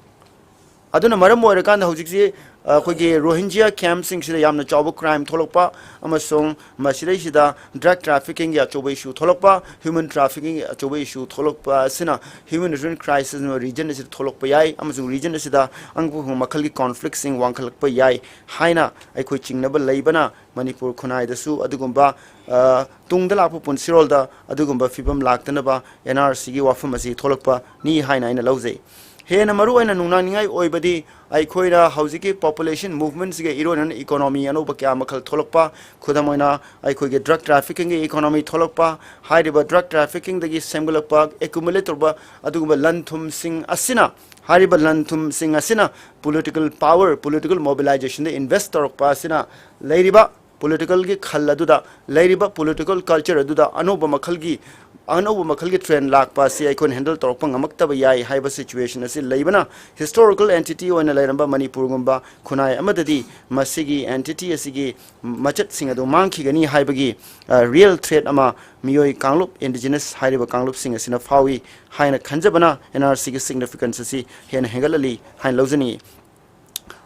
ꯑꯗꯨꯅ ꯃꯔꯝ ꯑꯣꯏꯔꯀꯥꯟꯗ ꯍꯧꯖꯤꯛꯁꯤ, ꯑ, ꯑꯩꯈꯣꯏꯒꯤ Rohingya campꯁꯤꯡꯁꯤꯗ ꯌꯥꯝꯅ ꯆꯥꯎꯕ crime ꯊꯣꯛꯂꯛꯄ ꯑꯃꯁꯨꯡ ꯃꯁꯤꯗꯩꯁꯤꯗ drug traffickingꯒꯤ ꯑꯆꯧꯕ issue ꯊꯣꯛꯂꯛꯄ, human traffickingꯒꯤ ꯑꯆꯧꯕ issue ꯊꯣꯛꯂꯛꯄ ꯑꯁꯤꯅ humanitarian crisis ꯑꯃ region ꯑꯁꯤꯗ ꯊꯣꯛꯂꯛꯄ ꯌꯥꯏ ꯑꯃꯁꯨꯡ region ꯑꯁꯤꯗ ꯑꯉꯛꯄ ꯃꯈꯜꯒꯤ conflictꯁꯤꯡ ꯋꯥꯡꯈꯠꯂꯛꯄ ꯌꯥꯏ ꯍꯥꯏꯅ ꯑꯩꯈꯣꯏ ꯆꯤꯡꯅꯕ ꯂꯩꯕꯅ ꯃꯅꯤꯄꯨꯔ ꯈꯨꯟꯅꯥꯏꯗꯁꯨ ꯑꯗꯨꯒꯨꯝꯕ, ꯑ, ꯇꯨꯡꯗ ꯂꯥꯛꯄ ꯄꯨꯟꯁꯤꯔꯣꯜꯗ ꯑꯗꯨꯒꯨꯝꯕ ꯐꯤꯕꯝ ꯂꯥꯛꯇꯅꯕ NRCꯒꯤ ꯋꯥꯐꯝ ꯑꯁꯤ ꯊꯣꯛꯂꯛꯄꯅꯤ ꯍꯥꯏꯅ ꯑꯩꯅ ꯂꯧꯖꯩ꯫ ꯍꯦꯟꯅ ꯃꯔꯨꯑꯣꯏꯅ ꯅꯨꯡꯅꯥꯡꯅꯤꯡꯉꯥꯏ ꯑꯣꯏꯕꯗꯤ ꯑꯩꯈꯣꯏꯅ ꯍꯧꯖꯤꯛꯀꯤ population movementꯁꯤꯒ ꯏꯔꯣꯏꯅꯅ economy ꯑꯅꯧꯕ ꯀꯌꯥ ꯑꯃꯈꯛ ꯊꯣꯛꯂꯛꯄ, ꯈꯨꯗꯝ ꯑꯣꯏꯅ ꯑꯩꯈꯣꯏꯒꯤ drug traffickingꯒꯤ economy ꯊꯣꯛꯂꯛꯄ, ꯍꯥꯏꯔꯤꯕ drug traffickingꯗꯒꯤ ꯁꯦꯝꯒꯠꯂꯛꯄ, accumulate ꯇꯧꯔꯕ ꯑꯗꯨꯒꯨꯝꯕ ꯂꯟ ꯊꯨꯝꯁꯤꯡ ꯑꯁꯤꯅ, ꯍꯥꯏꯔꯤꯕ ꯂꯟ ꯊꯨꯝꯁꯤꯡ ꯑꯁꯤꯅ political power, political mobilizationꯗ invest ꯇꯧꯔꯛꯄ ꯑꯁꯤꯅ ꯂꯩꯔꯤꯕ politicalꯒꯤ ꯈꯜ ꯑꯗꯨꯗ, ꯂꯩꯔꯤꯕ political culture ꯑꯗꯨꯗ ꯑꯅꯧꯕ ꯃꯈꯜꯒꯤ ꯑꯅꯧꯕ ꯃꯈꯜꯒꯤ ꯇ꯭ꯔꯦꯟ ꯂꯥꯛꯄ ꯑꯁꯤ ꯑꯩꯈꯣꯏꯅ ꯍꯦꯟꯗꯜ ꯇꯧꯔꯛꯄ ꯉꯝꯃꯛꯇꯕ ꯌꯥꯏ ꯍꯥꯏꯕ ꯁꯤꯆꯨꯋꯦꯁꯟ ꯑꯁꯤ ꯂꯩꯕꯅ, ꯍꯤꯁꯇꯣꯔꯤꯀꯦꯜ ꯑꯦꯟꯇꯤꯇꯤ ꯑꯣꯏꯅ ꯂꯩꯔꯝꯕ ꯃꯅꯤꯄꯨꯔꯒꯨꯝꯕ ꯈꯨꯟꯅꯥꯏ ꯑꯃꯗꯗꯤ ꯃꯁꯤꯒꯤ ꯑꯦꯟꯇꯤꯇꯤ ꯑꯁꯤꯒꯤ ꯃꯆꯠꯁꯤꯡ ꯑꯗꯨ ꯃꯥꯡꯈꯤꯒꯅꯤ ꯍꯥꯏꯕꯒꯤ ꯔꯤꯌꯦꯜ ꯊ꯭ꯔꯦꯠ ꯑꯃ ꯃꯤꯑꯣꯏ ꯀꯥꯡꯂꯨꯞ, ꯏꯟꯗꯤꯖꯤꯅꯁ ꯍꯥꯏꯔꯤꯕ ꯀꯥꯡꯂꯨꯞꯁꯤꯡ ꯑꯁꯤꯅ ꯐꯥꯎꯏ ꯍꯥꯏꯅ ꯈꯟꯖꯕꯅ, ꯑꯦꯟ ꯑꯥꯔ ꯁꯤꯒꯤ ꯁꯤꯒꯅꯤꯐꯤꯀꯦꯟꯁ ꯑꯁꯤ ꯍꯦꯟꯅ ꯍꯦꯟꯒꯠꯍꯜꯂꯤ ꯍꯥꯏꯅ ꯂꯧꯖꯅꯤꯡꯏ꯫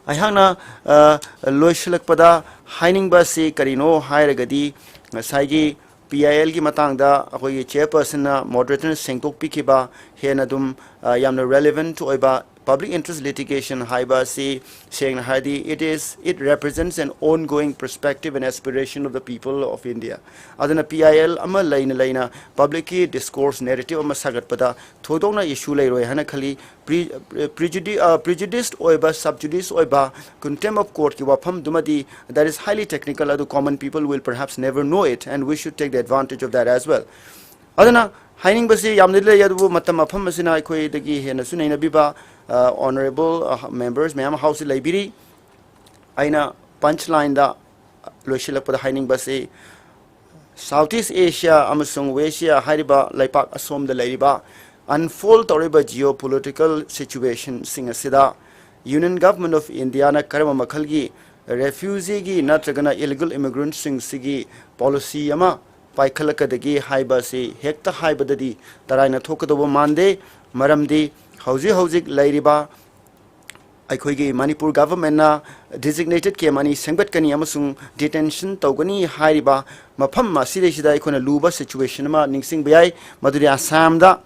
ꯑꯩꯍꯥꯛꯅ, ꯑ, ꯂꯣꯏꯁꯤꯜꯂꯛꯄꯗ ꯍꯥꯏꯅꯤꯡꯕ ꯑꯁꯤ ꯀꯔꯤꯅꯣ ꯍꯥꯏꯔꯒꯗꯤ, ꯉꯁꯥꯏꯒꯤ ꯄꯤ ꯑꯥꯏ ꯑꯦꯜꯒꯤ ꯃꯇꯥꯡꯗ ꯑꯩꯈꯣꯏꯒꯤ ꯆꯦꯌꯔꯄꯔꯁꯟꯅ, ꯃꯣꯗꯔꯦꯇꯔꯅ ꯁꯦꯡꯗꯣꯛꯄꯤꯈꯤꯕ ꯍꯦꯟꯅ ꯑꯗꯨꯝ, ꯑ, ꯌꯥꯝꯅ ꯔꯦꯂꯦꯚꯦꯟꯠ ꯑꯣꯏꯕ, ꯄꯕ꯭ꯂꯤꯛ ꯏꯟꯇꯔꯦꯁ ꯂꯤꯇꯤꯒꯦꯁꯟ ꯍꯥꯏꯕ ꯑꯁꯤ ꯁꯦꯡꯅ ꯍꯥꯏꯔꯗꯤ, it is, it represents an ongoing perspective and aspiration of the people of India. ꯑꯗꯨꯅ ꯄꯤ ꯑꯥꯏ ꯑꯦꯜ ꯑꯃ ꯂꯩꯅ ꯂꯩꯅ ꯄꯕ꯭ꯂꯤꯛꯀꯤ ꯗꯤꯁꯀꯣꯔꯁ, ꯅꯦꯔꯦꯇꯤꯚ ꯑꯃ ꯁꯥꯒꯠꯄꯗ ꯊꯣꯏꯗꯣꯛꯅ ꯏꯁꯨ ꯂꯩꯔꯣꯏ ꯍꯥꯏꯅ ꯈꯜꯂꯤ꯫ Pre-, prejudice, uh, prejudiced ꯑꯣꯏꯕ, subjudice ꯑꯣꯏꯕ, contempt of courtꯀꯤ ꯋꯥꯐꯝꯗꯨꯃꯗꯤ, that is highly technical, ꯑꯗꯨ common people will perhaps never know it, and we should take the advantage of that as well. ꯑꯗꯨꯅ ꯍꯥꯏꯅꯤꯡꯕꯁꯤ ꯌꯥꯝꯅꯗꯤ ꯂꯩ, ꯑꯗꯨꯕꯨ ꯃꯇꯝ ꯃꯐꯝ ꯑꯁꯤꯅ ꯑꯩꯈꯣꯏꯗꯒꯤ ꯍꯦꯟꯅꯁꯨ ꯅꯩꯅꯕꯤꯕ, ꯑ, ꯑꯣꯅꯔꯦꯕꯜ, ꯑ, ꯃꯦꯝꯕꯔꯁ ꯃꯌꯥꯝ ꯍꯥꯎꯁꯇ ꯂꯩꯕꯤꯔꯤ꯫ ꯑꯩꯅ ꯄꯟꯆ ꯂꯥꯏꯟꯗ ꯂꯣꯏꯁꯤꯜꯂꯛꯄꯗ ꯍꯥꯏꯅꯤꯡꯕꯁꯤ, ꯁꯥꯎꯠ ꯏꯁ ꯑꯦꯁꯤꯌꯥ ꯑꯃꯁꯨꯡ ꯋꯦꯁ ꯑꯦꯁꯤꯌꯥ ꯍꯥꯏꯔꯤꯕ ꯂꯩꯄꯥꯛ ꯑꯁꯣꯝꯗ ꯂꯩꯔꯤꯕ ꯑꯟꯐꯣꯜ ꯇꯧꯔꯤꯕ ꯖꯤꯑꯣ ꯄꯣꯂꯤꯇꯤꯀꯦꯜ ꯁꯤꯆꯨꯋꯦꯁꯟꯁꯤꯡ ꯑꯁꯤꯗ Union Government of Indiaꯅ ꯀꯔꯝꯕ ꯃꯈꯜꯒꯤ ꯔꯦꯐ꯭ꯌꯨꯖꯤꯒꯤ ꯅꯠꯇ꯭ꯔꯒꯅ ꯏꯂꯤꯒꯦꯜ ꯏꯃꯤꯒ꯭ꯔꯦꯟꯠꯁꯤꯡꯁꯤꯒꯤ ꯄꯣꯂꯤꯁꯤ ꯑꯃ ꯄꯥꯏꯈꯠꯂꯛꯀꯗꯒꯦ ꯍꯥꯏꯕ ꯑꯁꯤ ꯍꯦꯛꯇ ꯍꯥꯏꯕꯗꯗꯤ ꯇꯔꯥꯏꯅ ꯊꯣꯛꯀꯗꯧꯕ ꯃꯥꯟꯗꯦ꯫ ꯃꯔꯝꯗꯤ ꯍꯧꯖꯤꯛ ꯍꯧꯖꯤꯛ ꯂꯩꯔꯤꯕ ꯑꯩꯈꯣꯏꯒꯤ ꯃꯅꯤꯄꯨꯔ ꯒꯚꯔꯟꯃꯦꯟꯠꯅ ꯗꯤꯖꯤꯒꯅꯦꯇꯦꯗ ꯀꯦꯝꯞ ꯑꯅꯤ ꯁꯦꯝꯒꯠꯀꯅꯤ ꯑꯃꯁꯨꯡ ꯗꯤꯇꯦꯟꯁꯟ ꯇꯧꯒꯅꯤ ꯍꯥꯏꯔꯤꯕ ꯃꯐꯝ ꯑꯁꯤꯗꯩꯁꯤꯗ ꯑꯩꯈꯣꯏꯅ ꯂꯨꯕ ꯁꯤꯆꯨꯋꯦꯁꯟ ꯑꯃ ꯅꯤꯡꯁꯤꯡꯕ ꯌꯥꯏ, ꯃꯗꯨꯗꯤ ꯑꯁꯥꯝꯗ,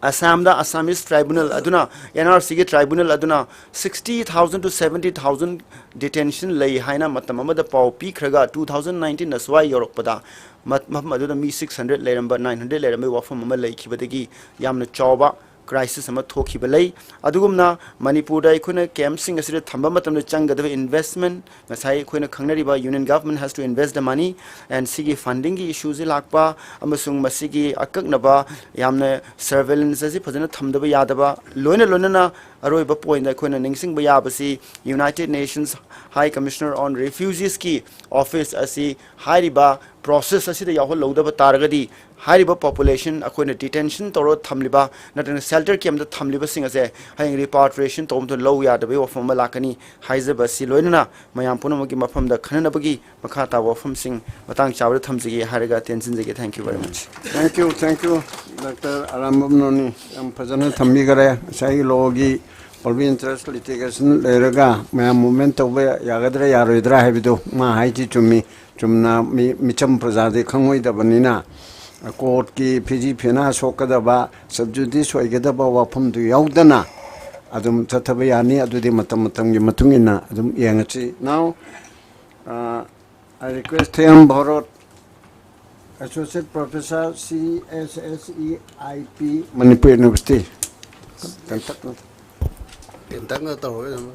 ꯑꯁꯥꯝꯗ ꯑꯁꯥꯃꯤꯁ ꯇ꯭ꯔꯥꯏꯕꯨꯅꯦꯜ ꯑꯗꯨꯅ, ꯑꯦꯟ ꯑꯥꯔ ꯁꯤꯒꯤ ꯇ꯭ꯔꯥꯏꯕꯨꯅꯦꯜ ꯑꯗꯨꯅ sixty thousand to seventy thousand detention ꯂꯩ ꯍꯥꯏꯅ ꯃꯇꯝ ꯑꯃꯗ ꯄꯥꯎ ꯄꯤꯈ꯭ꯔꯒ, two thousand nineteen ꯑꯁ꯭ꯋꯥꯏ ꯌꯧꯔꯛꯄꯗ ꯃ-, ꯃꯐꯝ ꯑꯗꯨꯗ ꯃꯤ six hundred ꯂꯩꯔꯝꯕ, nine hundred ꯂꯩꯔꯝꯕꯒꯤ ꯋꯥꯐꯝ ꯑꯃ ꯂꯩꯈꯤꯕꯗꯒꯤ ꯌꯥꯝꯅ ꯆꯥꯎꯕ ꯀ꯭ꯔꯥꯏꯁꯤꯁ ꯑꯃ ꯊꯣꯛꯈꯤꯕ ꯂꯩ꯫ ꯑꯗꯨꯒꯨꯝꯅ ꯃꯅꯤꯄꯨꯔꯗ ꯑꯩꯈꯣꯏꯅ ꯀꯦꯝꯞꯁꯤꯡ ꯑꯁꯤꯗ ꯊꯝꯕ ꯃꯇꯝꯗ ꯆꯪꯒꯗꯕ ꯏꯟꯚꯦꯁ꯭ꯠꯃꯦꯟꯠ, ꯉꯁꯥꯏ ꯑꯩꯈꯣꯏꯅ ꯈꯪꯅꯔꯤꯕ Union Government has to invest the money, and ꯁꯤꯒꯤ ꯐꯟꯗꯤꯡꯒꯤ ꯏꯁꯨꯁꯤ ꯂꯥꯛꯄ ꯑꯃꯁꯨꯡ ꯃꯁꯤꯒꯤ ꯑꯀꯛꯅꯕ ꯌꯥꯝꯅ ꯁꯔꯚꯦꯂꯦꯟꯁ ꯑꯁꯤ ꯐꯖꯅ ꯊꯝꯗꯕ ꯌꯥꯗꯕ, ꯂꯣꯏꯅ ꯂꯣꯏꯅꯅ ꯑꯔꯣꯏꯕ ꯄꯣꯏꯟꯗ ꯑꯩꯈꯣꯏꯅ ꯅꯤꯡꯁꯤꯡꯕ ꯌꯥꯕꯁꯤ United Nations High Commissioner on Refugeesꯀꯤ ꯑꯣꯐꯤꯁ ꯑꯁꯤ ꯍꯥꯏꯔꯤꯕ ꯄ꯭ꯔꯣꯁꯦꯁ ꯑꯁꯤꯗ ꯌꯥꯎꯍꯜꯍꯧꯗꯕ ꯇꯥꯔꯒꯗꯤ ꯍꯥꯏꯔꯤꯕ ꯄꯣꯄꯨꯂꯦꯁꯟ ꯑꯩꯈꯣꯏꯅ ꯗꯤꯇꯦꯟꯁꯟ ꯇꯧꯔꯒ ꯊꯝꯂꯤꯕ ꯅꯠꯇ꯭ꯔꯒ ꯁꯦꯜꯇꯔ ꯀꯦꯝꯞꯇ ꯊꯝꯂꯤꯕꯁꯤꯡ ꯑꯁꯦ ꯍꯌꯦꯡ ꯔꯤꯄꯥꯇ꯭ꯔꯤꯌꯦꯁꯟ ꯇꯧꯕ ꯃꯇꯝꯗ ꯂꯧ ꯌꯥꯗꯕꯒꯤ ꯋꯥꯐꯝ ꯑꯃ ꯂꯥꯛꯀꯅꯤ ꯍꯥꯏꯖꯕ ꯑꯁꯤ ꯂꯣꯏꯅꯅ ꯃꯌꯥꯝ ꯄꯨꯝꯅꯃꯛꯀꯤ ꯃꯐꯝꯗ ꯈꯟꯅꯅꯕꯒꯤ ꯃꯈꯥ ꯇꯥꯕ ꯋꯥꯐꯝꯁꯤꯡ ꯃꯇꯥꯡ ꯆꯥꯕꯗ ꯊꯝꯖꯒꯦ ꯍꯥꯏꯔꯒ ꯇꯦꯟꯁꯤꯟꯖꯒꯦ꯫ Thank you very much꯫ Thank you, thank you, Doctor Arambam Noni꯫ ꯌꯥꯝ ꯐꯖꯅ ꯊꯝꯕꯤꯈꯔꯦ꯫ ꯉꯁꯥꯏꯒꯤ ꯂꯣꯒꯤ ꯄꯕ꯭ꯂꯤꯛ ꯏꯟꯇꯔꯦꯁ ꯂꯤꯇꯤꯒꯦꯁꯟ ꯂꯩꯔꯒ ꯃꯌꯥꯝ ꯃꯨꯚꯃꯦꯟ ꯇꯧꯕ ꯌꯥꯒꯗ꯭ꯔꯥ ꯌꯥꯔꯣꯏꯗ꯭ꯔꯥ ꯍꯥꯏꯕꯗꯨ ꯃꯥ ꯍꯥꯏꯁꯤ ꯆꯨꯝꯃꯤ꯫ ꯆꯨꯝꯅ ꯃꯤ ꯃꯤꯆꯝ ꯄ꯭ꯔꯖꯥꯗꯤ ꯈꯪꯉꯣꯏꯗꯕꯅꯤꯅ ꯀꯣꯔꯠꯀꯤ ꯐꯤꯖꯤ ꯐꯤꯅꯥ ꯁꯣꯛꯀꯗꯕ, ꯁꯕꯖꯨꯗꯤꯁ ꯑꯣꯏꯒꯗꯕ ꯋꯥꯐꯝꯗꯨ ꯌꯥꯎꯗꯅ ꯑꯗꯨꯝ ꯆꯠꯊꯕ ꯌꯥꯅꯤ꯫ ꯑꯗꯨꯗꯤ ꯃꯇꯝ ꯃꯇꯝꯒꯤ ꯃꯇꯨꯡ ꯏꯟꯅ ꯑꯗꯨꯝ ꯌꯦꯡꯉꯁꯤ꯫ Now, uh, I request Thayam Bharot, Associate Professor, C S S E I P, Manipur University. ꯇꯦꯟꯇꯛꯅ ꯇꯧꯔꯒ ꯑꯗꯨꯝ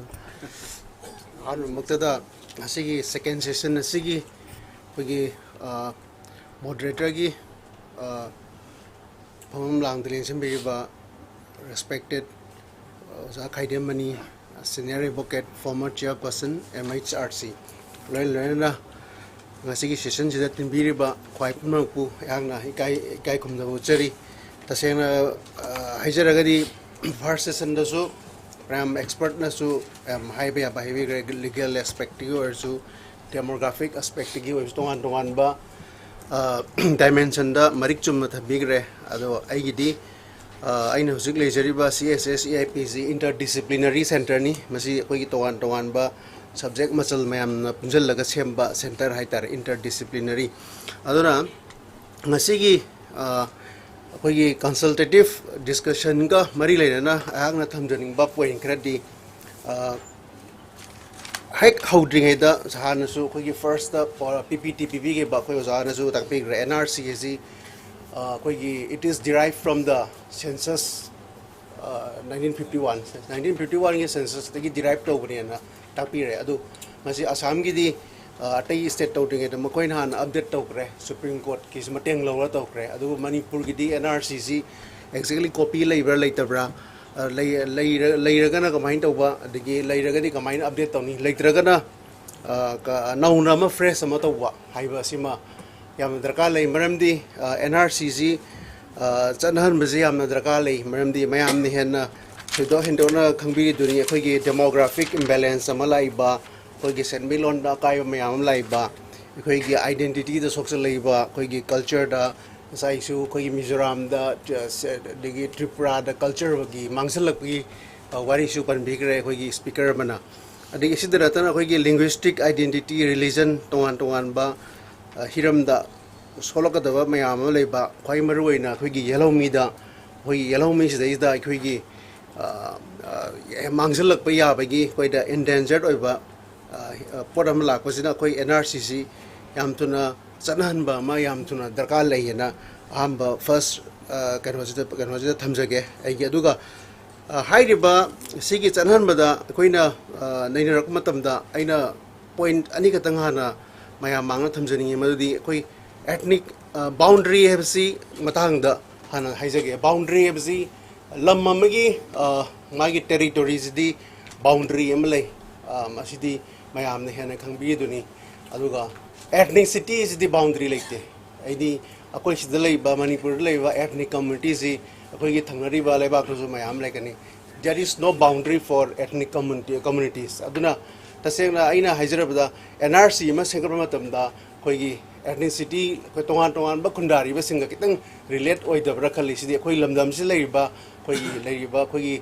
ꯑꯍꯥꯟꯕꯃꯛꯇꯗ ꯉꯁꯤꯒꯤ ꯁꯦꯀꯦꯟ ꯁꯦꯁꯟ ꯑꯁꯤꯒꯤ ꯑꯩꯈꯣꯏꯒꯤ ꯃꯣꯗꯔꯦꯇꯔꯒꯤ ꯐꯝꯐꯝ ꯂꯥꯡꯗ ꯂꯦꯡꯁꯤꯟꯕꯤꯔꯤꯕ ꯔꯦꯁꯄꯦꯛꯇꯦꯠ ꯑꯣꯖꯥ ꯈꯥꯏꯗꯦꯝꯃꯅꯤ, senior advocate, former chairperson, M H R C, ꯂꯣꯏꯅ ꯂꯣꯏꯅꯅ ꯉꯁꯤꯒꯤ ꯁꯦꯁꯟꯁꯤꯗ ꯇꯤꯟꯕꯤꯔꯤꯕ ꯈ꯭ꯋꯥꯏ ꯄꯨꯝꯅꯃꯛꯄꯨ ꯑꯩꯍꯥꯛꯅ ꯏꯀꯥꯏ ꯏꯀꯥꯏ ꯈꯨꯝꯅꯕ ꯎꯠꯆꯔꯤ꯫ ꯇꯁꯦꯡꯅ ꯍꯥꯏꯖꯔꯒꯗꯤ ꯐꯥꯔꯁ ꯁꯦꯁꯟꯗꯁꯨ ꯃꯌꯥꯝ ꯑꯦꯛꯁꯄꯔꯠꯅꯁꯨ ꯌꯥꯝ ꯍꯥꯏꯕ ꯌꯥꯕ ꯍꯥꯏꯕꯤꯈ꯭ꯔꯦ꯫ ꯂꯤꯒꯦꯜ ꯑꯦꯁꯄꯦꯛꯇꯒꯤ ꯑꯣꯏꯔꯁꯨ, ꯗꯦꯃꯣꯒ꯭ꯔꯥꯐꯤꯛ ꯑꯦꯁꯄꯦꯛꯇꯒꯤ ꯑꯣꯏꯔꯁꯨ, ꯇꯣꯉꯥꯟ ꯇꯣꯉꯥꯟꯕ ꯗꯥꯏꯃꯦꯟꯁꯟꯗ ꯃꯔꯤꯛ ꯆꯨꯝꯅ ꯊꯝꯕꯤꯈ꯭ꯔꯦ꯫ ꯑꯗꯣ ꯑꯩꯒꯤꯗꯤ ꯑꯩꯅ ꯍꯧꯖꯤꯛ ꯂꯩꯖꯔꯤꯕ ꯁꯤ ꯑꯦꯁ ꯑꯦꯁ ꯏ ꯑꯥꯏ ꯄꯤꯁꯤ ꯏꯟꯇꯔ ꯗꯤꯁꯤꯄ꯭ꯂꯤꯅꯔꯤ ꯁꯦꯟꯇꯔꯅꯤ꯫ ꯃꯁꯤ ꯑꯩꯈꯣꯏꯒꯤ ꯇꯣꯉꯥꯟ ꯇꯣꯉꯥꯟꯕ ꯁꯕꯖꯦꯛ ꯃꯆꯜ ꯃꯌꯥꯝꯅ ꯄꯨꯟꯁꯤꯜꯂꯒ ꯁꯦꯝꯕ ꯁꯦꯟꯇꯔ ꯍꯥꯏꯇꯥꯔꯦ, ꯏꯟꯇꯔ ꯗꯤꯁꯤꯄ꯭ꯂꯤꯅꯔꯤ꯫ ꯑꯗꯨꯅ ꯉꯁꯤꯒꯤ ꯑꯩꯈꯣꯏꯒꯤ ꯀꯟꯁꯜꯇꯦꯇꯤꯞ ꯗꯤꯁꯀꯁꯟꯒ ꯃꯔꯤ ꯂꯩꯅꯅ ꯑꯩꯍꯥꯛꯅ ꯊꯝꯖꯅꯤꯡꯕ ꯄꯣꯏꯟ ꯈꯔꯗꯤ, ꯍꯦꯛ ꯍꯧꯗ꯭ꯔꯤꯉꯩꯗ ꯍꯥꯟꯅꯁꯨ ꯑꯩꯈꯣꯏꯒꯤ ꯐꯥꯔꯁꯇ ꯄꯤ ꯄꯤ ꯇꯤ ꯄꯤꯕꯤꯈꯤꯕ ꯑꯩꯈꯣꯏ ꯑꯣꯖꯥꯅꯁꯨ ꯇꯥꯛꯄꯤꯈ꯭ꯔꯦ꯫ ꯑꯦꯟ ꯑꯥꯔ ꯁꯤ ꯑꯁꯤ ꯑꯩꯈꯣꯏꯒꯤ it is derived from the census nineteen fifty one, nineteen fifty one ꯒꯤ ꯁꯦꯟꯁꯁꯇꯒꯤ ꯗꯤꯔꯥꯏꯞ ꯇꯧꯕꯅꯦꯅ ꯇꯥꯛꯄꯤꯔꯦ꯫ ꯑꯗꯨ ꯃꯁꯤ ꯑꯁꯥꯝꯒꯤꯗꯤ ꯑꯇꯩ ꯁ꯭ꯇꯦꯠ ꯇꯧꯗ꯭ꯔꯤꯉꯩꯗ ꯃꯈꯣꯏꯅ ꯍꯥꯟꯅ ꯑꯞꯗꯦꯠ ꯇꯧꯈ꯭ꯔꯦ, ꯁꯨꯄ꯭ꯔꯤꯝ ꯀꯣꯔꯠꯀꯤꯁꯨ ꯃꯇꯦꯡ ꯂꯧꯔ ꯇꯧꯈ꯭ꯔꯦ꯫ ꯑꯗꯨꯕꯨ ꯃꯅꯤꯄꯨꯔꯒꯤꯗꯤ ꯑꯦꯟ ꯑꯥꯔ ꯁꯤꯁꯤ ꯑꯦꯛꯖꯦꯛꯂꯤ ꯀꯣꯄꯤ ꯂꯩꯕ꯭ꯔꯥ ꯂꯩꯇꯕ꯭ꯔꯥ, ꯑ, ꯂꯩ-, ꯂꯩꯔ-, ꯂꯩꯔꯒꯅ ꯀꯃꯥꯏꯅ ꯇꯧꯕ, ꯑꯗꯒꯤ ꯂꯩꯔꯒꯗꯤ ꯀꯃꯥꯏꯅ ꯑꯞꯗꯦꯠ ꯇꯧꯅꯤ, ꯂꯩꯇ꯭ꯔꯒꯅ, ꯑ, ꯀ-, ꯅꯧꯅ ꯑꯃ, ꯐ꯭ꯔꯦꯁ ꯑꯃ ꯇꯧꯕ ꯍꯥꯏꯕ ꯑꯁꯤꯃ ꯌꯥꯝꯅ ꯗꯔꯀꯥꯔ ꯂꯩ꯫ ꯃꯔꯝꯗꯤ, ꯑ, NRCꯁꯤ, ꯑ, ꯆꯠꯅꯍꯟꯕꯁꯤ ꯌꯥꯝꯅ ꯗꯔꯀꯥꯔ ꯂꯩ꯫ ꯃꯔꯝꯗꯤ ꯃꯌꯥꯝꯅ ꯍꯦꯟꯅ ꯊꯣꯏꯗꯣꯛ ꯍꯦꯟꯗꯣꯛꯅ ꯈꯪꯕꯤꯔꯤꯗꯨꯅꯤ, ꯑꯩꯈꯣꯏꯒꯤ demographic imbalance ꯑꯃ ꯂꯥꯛꯏꯕ, ꯑꯩꯈꯣꯏꯒꯤ ꯁꯦꯟꯃꯤꯠꯂꯣꯟꯗ ꯑꯀꯥꯏꯕ ꯃꯌꯥꯝ ꯑꯃ ꯂꯥꯛꯏꯕ, ꯑꯩꯈꯣꯏꯒꯤ identityꯗ ꯁꯣꯛꯆꯜꯂꯛꯏꯕ, ꯑꯩꯈꯣꯏꯒꯤ cultureꯗ, ꯉꯁꯥꯏꯁꯨ ꯑꯩꯈꯣꯏꯒꯤ ꯃꯤꯖꯣꯔꯥꯝꯗ, ꯑ, ꯁ-, ꯑꯗꯒꯤ ꯇ꯭ꯔꯤꯄꯨꯔꯥꯗ cultureꯒꯤ ꯃꯥꯡꯁꯤꯜꯂꯛꯄꯒꯤ, ꯑ, ꯋꯥꯔꯤꯁꯨ ꯄꯟꯕꯤꯈ꯭ꯔꯦ ꯑꯩꯈꯣꯏꯒꯤ speaker ꯑꯃꯅ꯫ ꯑꯗꯒꯤ ꯑꯁꯤꯗ ꯅꯠꯇꯅ ꯑꯩꯈꯣꯏꯒꯤ linguistic identity, religion, ꯇꯣꯉꯥꯟ ꯇꯣꯉꯥꯟꯕ, ꯑ, ꯍꯤꯔꯝꯗ ꯁꯣꯛꯂꯛꯀꯗꯕ ꯃꯌꯥꯝ ꯑꯃ ꯂꯩꯕ, ꯈ꯭ꯋꯥꯏ ꯃꯔꯨꯑꯣꯏꯅ ꯑꯩꯈꯣꯏꯒꯤ ꯌꯦꯜꯍꯧꯃꯤꯗ, ꯑꯩꯈꯣꯏꯒꯤ ꯌꯦꯜꯍꯧꯃꯤꯁꯤꯗꯩꯁꯤꯗ ꯑꯩꯈꯣꯏꯒꯤ, ꯑ, ꯑ, ꯃꯥꯡꯁꯤꯜꯂꯛꯄ ꯌꯥꯕꯒꯤ, ꯑꯩꯈꯣꯏꯗ endangered ꯑꯣꯏꯕ, ꯑ, ꯑ, ꯄꯣꯠ ꯑꯃ ꯂꯥꯛꯄꯁꯤꯅ ꯑꯩꯈꯣꯏ NRCꯁꯤ ꯌꯥꯝ ꯊꯨꯅ ꯆꯠꯅꯍꯟꯕ ꯑꯃ ꯌꯥꯝ ꯊꯨꯅ ꯗꯔꯀꯥꯔ ꯂꯩꯌꯦꯅ ꯑꯍꯥꯟꯕ first, ꯑ, ꯀꯩꯅꯣꯁꯤꯗ, ꯀꯩꯅꯣꯁꯤꯗ ꯊꯝꯖꯒꯦ ꯑꯩꯒꯤ꯫ ꯑꯗꯨꯒ, ꯑ, ꯍꯥꯏꯔꯤꯕ ꯁꯤꯒꯤ ꯆꯠꯅꯍꯟꯕꯗ ꯑꯩꯈꯣꯏꯅ, ꯑ, ꯅꯩꯅꯔꯛꯄ ꯃꯇꯝꯗ ꯑꯩꯅ point ꯑꯅꯤꯈꯛꯇꯪ ꯍꯥꯟꯅ ꯃꯌꯥꯝ ꯃꯥꯡꯗ ꯊꯝꯖꯅꯤꯡꯉꯤ, ꯃꯗꯨꯗꯤ ꯑꯩꯈꯣꯏ ethnic, ꯑ, boundary ꯍꯥꯏꯕꯁꯤ ꯃꯇꯥꯡꯗ ꯍꯥꯟꯅ ꯍꯥꯏꯖꯒꯦ꯫ Boundary ꯍꯥꯏꯕꯁꯤ ꯂꯝ ꯑꯃꯒꯤ, ꯑ, ꯃꯥꯒꯤ territoryꯁꯤꯗꯤ boundary ꯑꯃ ꯂꯩ꯫ ꯑ, ꯃꯁꯤꯗꯤ ꯃꯌꯥꯝꯅ ꯍꯦꯟꯅ ꯈꯪꯕꯤꯗꯨꯅꯤ꯫ ꯑꯗꯨꯒ ethnicity ꯁꯤꯗꯤ boundary ꯂꯩꯇꯦ꯫ ꯍꯥꯏꯗꯤ ꯑꯩꯈꯣꯏ ꯁꯤꯗ ꯂꯩꯕ, ꯃꯅꯤꯄꯨꯔꯗ ꯂꯩꯕ ethnic communityꯁꯤ ꯑꯩꯈꯣꯏꯒꯤ ꯊꯪꯅꯔꯤꯕ ꯂꯩꯕꯥꯛꯇꯁꯨ ꯃꯌꯥꯝ ꯂꯩꯒꯅꯤ꯫ There is no boundary for ethnic community, communities꯫ ꯑꯗꯨꯅ ꯇꯁꯦꯡꯅ ꯑꯩꯅ ꯍꯥꯏꯖꯔꯕꯗ, NRC ꯑꯃ ꯁꯦꯝꯒꯠꯄ ꯃꯇꯝꯗ ꯑꯩꯈꯣꯏꯒꯤ ethnicity, ꯑꯩꯈꯣꯏ ꯇꯣꯉꯥꯟ ꯇꯣꯉꯥꯟꯕ ꯈꯨꯟꯗꯥꯔꯤꯕꯁꯤꯡꯒ ꯈꯤꯇꯪ relate ꯑꯣꯏꯗꯕ꯭ꯔꯥ ꯈꯜꯂꯤ꯫ ꯁꯤꯗꯤ ꯑꯩꯈꯣꯏ ꯂꯝꯗꯝꯁꯤꯗ ꯂꯩꯔꯤꯕ, ꯑꯩꯈꯣꯏꯒꯤ ꯂꯩꯔꯤꯕ ꯑꯩꯈꯣꯏꯒꯤ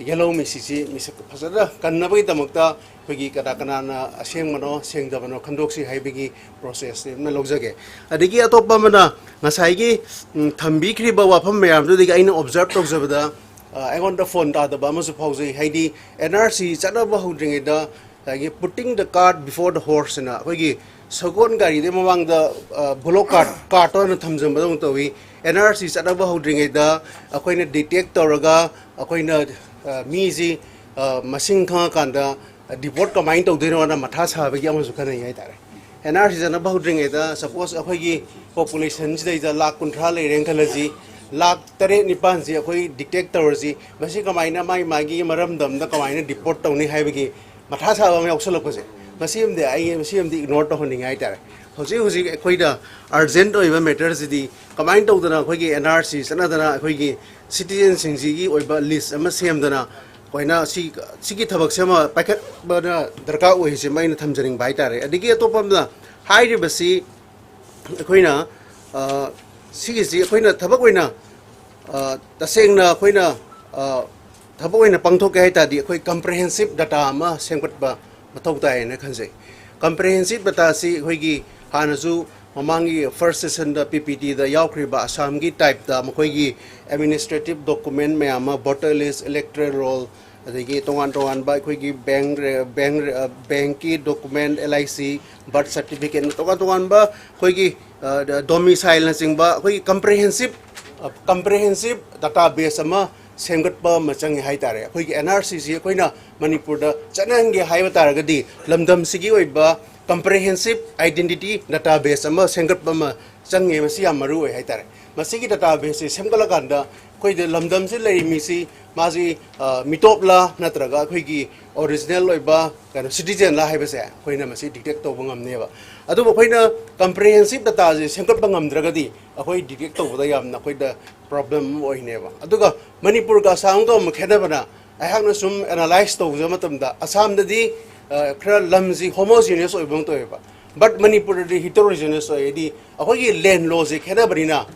ꯌꯦꯜꯍꯧꯃꯤꯁꯤꯁꯤ ꯃꯤꯁꯛ ꯐꯖꯅ ꯀꯟꯅꯕꯒꯤꯗꯃꯛꯇ ꯑꯩꯈꯣꯏꯒꯤ ꯀꯅꯥ ꯀꯅꯥꯅ ꯑꯁꯦꯡꯕꯅꯣ ꯁꯦꯡꯗꯕꯅꯣ ꯈꯟꯗꯣꯛꯁꯤ ꯍꯥꯏꯕꯒꯤ processꯁꯦ ꯑꯃ ꯂꯧꯖꯒꯦ꯫ ꯑꯗꯒꯤ ꯑꯇꯣꯞꯄ ꯑꯃꯅ ꯉꯁꯥꯏꯒꯤ, ꯎꯝ, ꯊꯝꯕꯤꯈ꯭ꯔꯤꯕ ꯋꯥꯐꯝ ꯃꯌꯥꯝꯗꯨꯗꯒꯤ ꯑꯩꯅ observe ꯇꯧꯖꯕꯗ, ꯑ, ꯑꯩꯉꯣꯟꯗ ꯐꯣꯟ ꯇꯥꯗꯕ ꯑꯃꯁꯨ ꯐꯥꯎꯖꯩ꯫ ꯍꯥꯏꯗꯤ NRC ꯆꯠꯅꯕ ꯍꯧꯗ꯭ꯔꯤꯉꯩꯗ ꯉꯁꯥꯏꯒꯤ putting the cart before the horse ꯍꯥꯏꯅ ꯑꯩꯈꯣꯏꯒꯤ ꯁꯒꯣꯜ ꯒꯥꯔꯤꯗꯨꯒꯤ ꯃꯃꯥꯡꯗ, ꯑ, bullock cart, cart ꯑꯣꯏꯅ ꯊꯝꯖꯤꯟꯕꯗꯧꯅ ꯇꯧꯏ꯫ NRC ꯆꯠꯅꯕ ꯍꯧꯗ꯭ꯔꯤꯉꯩꯗ ꯑꯩꯈꯣꯏꯅ detect ꯇꯧꯔꯒ ꯑꯩꯈꯣꯏꯅ, ꯑ, ꯃꯤꯁꯤ, ꯑ, ꯃꯁꯤꯡ ꯈꯪꯉꯀꯥꯟꯗ deport ꯀꯃꯥꯏꯅ ꯇꯧꯗꯣꯏꯅꯣꯅ ꯃꯊꯥ ꯁꯥꯕꯒꯤ ꯑꯃꯁꯨ ꯈꯟꯅꯩ ꯍꯥꯏꯇꯥꯔꯦ꯫ NRC ꯆꯠꯅꯕ ꯍꯧꯗ꯭ꯔꯤꯉꯩꯗ, suppose ꯑꯩꯈꯣꯏꯒꯤ populationꯁꯤꯗꯩꯗ ꯂꯥꯈ ꯀꯨꯟꯊ꯭ꯔꯥ ꯂꯩꯔꯦꯅ ꯈꯜꯂꯁꯤ, ꯂꯥꯛ ꯇꯔꯦꯠ ꯅꯤꯄꯥꯟꯁꯤ ꯑꯩꯈꯣꯏ ꯗꯤꯇꯦꯛ ꯇꯧꯔꯁꯤ, ꯃꯁꯤ ꯀꯃꯥꯏꯅ ꯃꯥꯒꯤ ꯃꯥꯒꯤ ꯃꯔꯝꯗꯝꯗ ꯀꯃꯥꯏꯅ ꯗꯤꯄꯣꯔꯠ ꯇꯧꯅꯤ ꯍꯥꯏꯕꯒꯤ ꯃꯊꯥ ꯁꯥꯕ ꯑꯃ ꯌꯥꯎꯁꯜꯂꯛꯄꯁꯦ, ꯃꯁꯤ ꯑꯃꯗꯤ ꯑꯩ ꯃꯁꯤ ꯑꯃꯗꯤ ꯏꯒꯅꯣꯔ ꯇꯧꯍꯟꯅꯤꯡꯉꯦ ꯍꯥꯏꯇꯥꯔꯦ꯫ ꯍꯧꯖꯤꯛ ꯍꯧꯖꯤꯛ ꯑꯩꯈꯣꯏꯗ ꯑꯔꯖꯦꯟꯠ ꯑꯣꯏꯕ ꯃꯦꯇꯔꯁꯤꯗꯤ ꯀꯃꯥꯏꯅ ꯇꯧꯗꯅ ꯑꯩꯈꯣꯏꯒꯤ ꯑꯦꯟ ꯑꯥꯔ ꯁꯤ ꯆꯠꯅꯗꯅ ꯑꯩꯈꯣꯏꯒꯤ ꯁꯤꯇꯤꯖꯦꯟꯁꯤꯡꯁꯤꯒꯤ ꯑꯣꯏꯕ ꯂꯤꯁ ꯑꯃ ꯁꯦꯝꯗꯅ ꯑꯩꯈꯣꯏꯅ ꯁꯤ, ꯁꯤꯒꯤ ꯊꯕꯛꯁꯦ ꯑꯃ ꯄꯥꯏꯈꯠꯄꯅ ꯗꯔꯀꯥꯔ ꯑꯣꯏ ꯍꯥꯏꯁꯦ ꯑꯩꯅ ꯊꯝꯖꯅꯤꯡꯕ ꯍꯥꯏꯇꯥꯔꯦ꯫ ꯑꯗꯒꯤ ꯑꯇꯣꯞꯄ ꯑꯃꯅ ꯍꯥꯏꯔꯤꯕꯁꯤ ꯑꯩꯈꯣꯏꯅ, ꯑ, ꯁꯤꯒꯤꯁꯤ ꯑꯩꯈꯣꯏꯅ ꯊꯕꯛ ꯑꯣꯏꯅ, ꯑ, ꯇꯁꯦꯡꯅ ꯑꯩꯈꯣꯏꯅ, ꯑ, ꯊꯕꯛ ꯑꯣꯏꯅ ꯄꯥꯡꯊꯣꯛꯀꯦ ꯍꯥꯏ ꯇꯥꯔꯗꯤ ꯑꯩꯈꯣꯏ ꯀꯝꯄ꯭ꯔꯤꯍꯦꯟꯁꯤꯞ ꯗꯇꯥ ꯑꯃ ꯁꯦꯝꯒꯠꯄ ꯃꯊꯧ ꯇꯥꯏꯌꯦꯅ ꯈꯟꯖꯩ꯫ ꯀꯝꯄ꯭ꯔꯤꯍꯦꯟꯁꯤꯞ ꯗꯇꯥꯁꯤ ꯑꯩꯈꯣꯏꯒꯤ ꯍꯥꯟꯅꯁꯨ ꯃꯃꯥꯡꯒꯤ ꯐꯥꯔꯁ ꯁꯦꯁꯟꯗ ꯄꯤ ꯄꯤ ꯇꯤꯗ ꯌꯥꯎꯈ꯭ꯔꯤꯕ ꯑꯁꯥꯝꯒꯤ ꯇꯥꯏꯞꯇ ꯃꯈꯣꯏꯒꯤ ꯑꯦꯗꯃꯤꯅꯤꯁꯇ꯭ꯔꯦꯇꯤꯞ ꯗꯣꯀꯨꯃꯦꯟ ꯃꯌꯥꯝ ꯑꯃ, ꯚꯣꯇꯔ ꯂꯤꯁ, ꯏꯂꯦꯛꯇꯣꯔꯦꯜ ꯔꯣꯜ, ꯑꯗꯒꯤ ꯇꯣꯉꯥꯟ ꯇꯣꯉꯥꯟꯕ ꯑꯩꯈꯣꯏꯒꯤ ꯕꯦꯡ ꯔꯦ-, ꯕꯦꯡ ꯔꯦ-, ꯑ, ꯕꯦꯡꯀꯤ document, L I C, birth certificate, ꯇꯣꯉꯥꯟ ꯇꯣꯉꯥꯟꯕ ꯑꯩꯈꯣꯏꯒꯤ, ꯑ, ꯗ-, ꯗꯣꯃꯤꯁꯥꯏꯜꯅꯆꯤꯡꯕ ꯑꯩꯈꯣꯏꯒꯤ ꯀꯝꯄ꯭ꯔꯤꯍꯦꯟꯁꯤꯞ, ꯑ, ꯀꯝꯄ꯭ꯔꯤꯍꯦꯟꯁꯤꯞ ꯗꯇꯥ ꯕꯦꯁ ꯑꯃ ꯁꯦꯝꯒꯠꯄ ꯑꯃ ꯆꯪꯉꯦ ꯍꯥꯏ ꯇꯥꯔꯦ꯫ ꯑꯩꯈꯣꯏꯒꯤ ꯑꯦꯟ ꯑꯥꯔ ꯁꯤꯁꯤ ꯑꯩꯈꯣꯏꯅ ꯃꯅꯤꯄꯨꯔꯗ ꯆꯠꯅꯍꯟꯒꯦ ꯍꯥꯏꯕ ꯇꯥꯔꯒꯗꯤ ꯂꯝꯗꯝꯁꯤꯒꯤ ꯑꯣꯏꯕ ꯀꯝꯄ꯭ꯔꯤꯍꯦꯟꯁꯤꯞ ꯑꯥꯏꯗꯦꯟꯇꯤꯇꯤ ꯗꯇꯥ ꯕꯦꯁ ꯑꯃ ꯁꯦꯝꯒꯠꯄ ꯑꯃ ꯆꯪꯉꯦ꯫ ꯃꯁꯤ ꯌꯥꯝ ꯃꯔꯨ ꯑꯣꯏ ꯍꯥꯏ ꯇꯥꯔꯦ꯫ ꯃꯁꯤꯒꯤ ꯗꯇꯥ ꯕꯦꯁꯁꯤ ꯁꯦꯝꯒꯠꯂꯀꯥꯟꯗ ꯑꯩꯈꯣꯏꯗ ꯂꯝꯗꯝꯁꯤ ꯂꯩꯔꯤ ꯃꯤꯁꯤ ꯃꯥꯁꯤ, ꯑ, ꯃꯤꯇꯣꯞꯂ ꯅꯠꯇ꯭ꯔꯒ ꯑꯩꯈꯣꯏꯒꯤ ꯑꯣꯔꯤꯖꯤꯅꯦꯜ ꯑꯣꯏꯕ ꯀꯩꯅꯣ ꯁꯤꯇꯤꯖꯦꯟꯂ ꯍꯥꯏꯕꯁꯦ ꯑꯩꯈꯣꯏꯅ ꯃꯁꯤ ꯗꯤꯇꯦꯛ ꯇꯧꯕ ꯉꯝꯅꯦꯕ꯫ ꯑꯗꯨꯕꯨ ꯑꯩꯈꯣꯏꯅ ꯀꯝꯄ꯭ꯔꯤꯍꯦꯟꯁꯤꯞ ꯗꯇꯥꯁꯦ ꯁꯦꯝꯒꯠꯄ ꯉꯝꯗ꯭ꯔꯒꯗꯤ ꯑꯩꯈꯣꯏ ꯗꯤꯇꯦꯛ ꯇꯧꯕꯗ ꯌꯥꯝꯅ ꯑꯩꯈꯣꯏꯗ ꯄ꯭ꯔꯣꯕ꯭ꯂꯦꯝ ꯑꯃ ꯑꯣꯏꯅꯦꯕ꯫ ꯑꯗꯨꯒ ꯃꯅꯤꯄꯨꯔꯒ ꯑꯁꯥꯝꯒ ꯑꯃꯨꯛ ꯈꯦꯠꯅꯕꯅ, ꯑꯩꯍꯥꯛꯅ ꯁꯨꯝ ꯑꯦꯅꯥꯂꯥꯏꯁ ꯇꯧꯖꯕ ꯃꯇꯝꯗ ꯑꯁꯥꯝꯗꯗꯤ, ꯑ, ꯈꯔ ꯂꯝꯁꯤ ꯍꯣꯃꯣꯖꯤꯅꯤꯌꯁ ꯑꯣꯏꯕ ꯑꯃ ꯇꯧꯋꯦꯕ꯫ ꯕꯠ ꯃꯅꯤꯄꯨꯔꯗꯗꯤ ꯍꯤꯇꯔꯣꯖꯤꯅꯤꯌꯁ ꯑꯣꯏ, ꯍꯥꯏꯗꯤ ꯑꯩꯈꯣꯏꯒꯤ ꯂꯦꯟ ꯂꯣꯁꯦ ꯈꯦꯠꯅꯕꯅꯤꯅ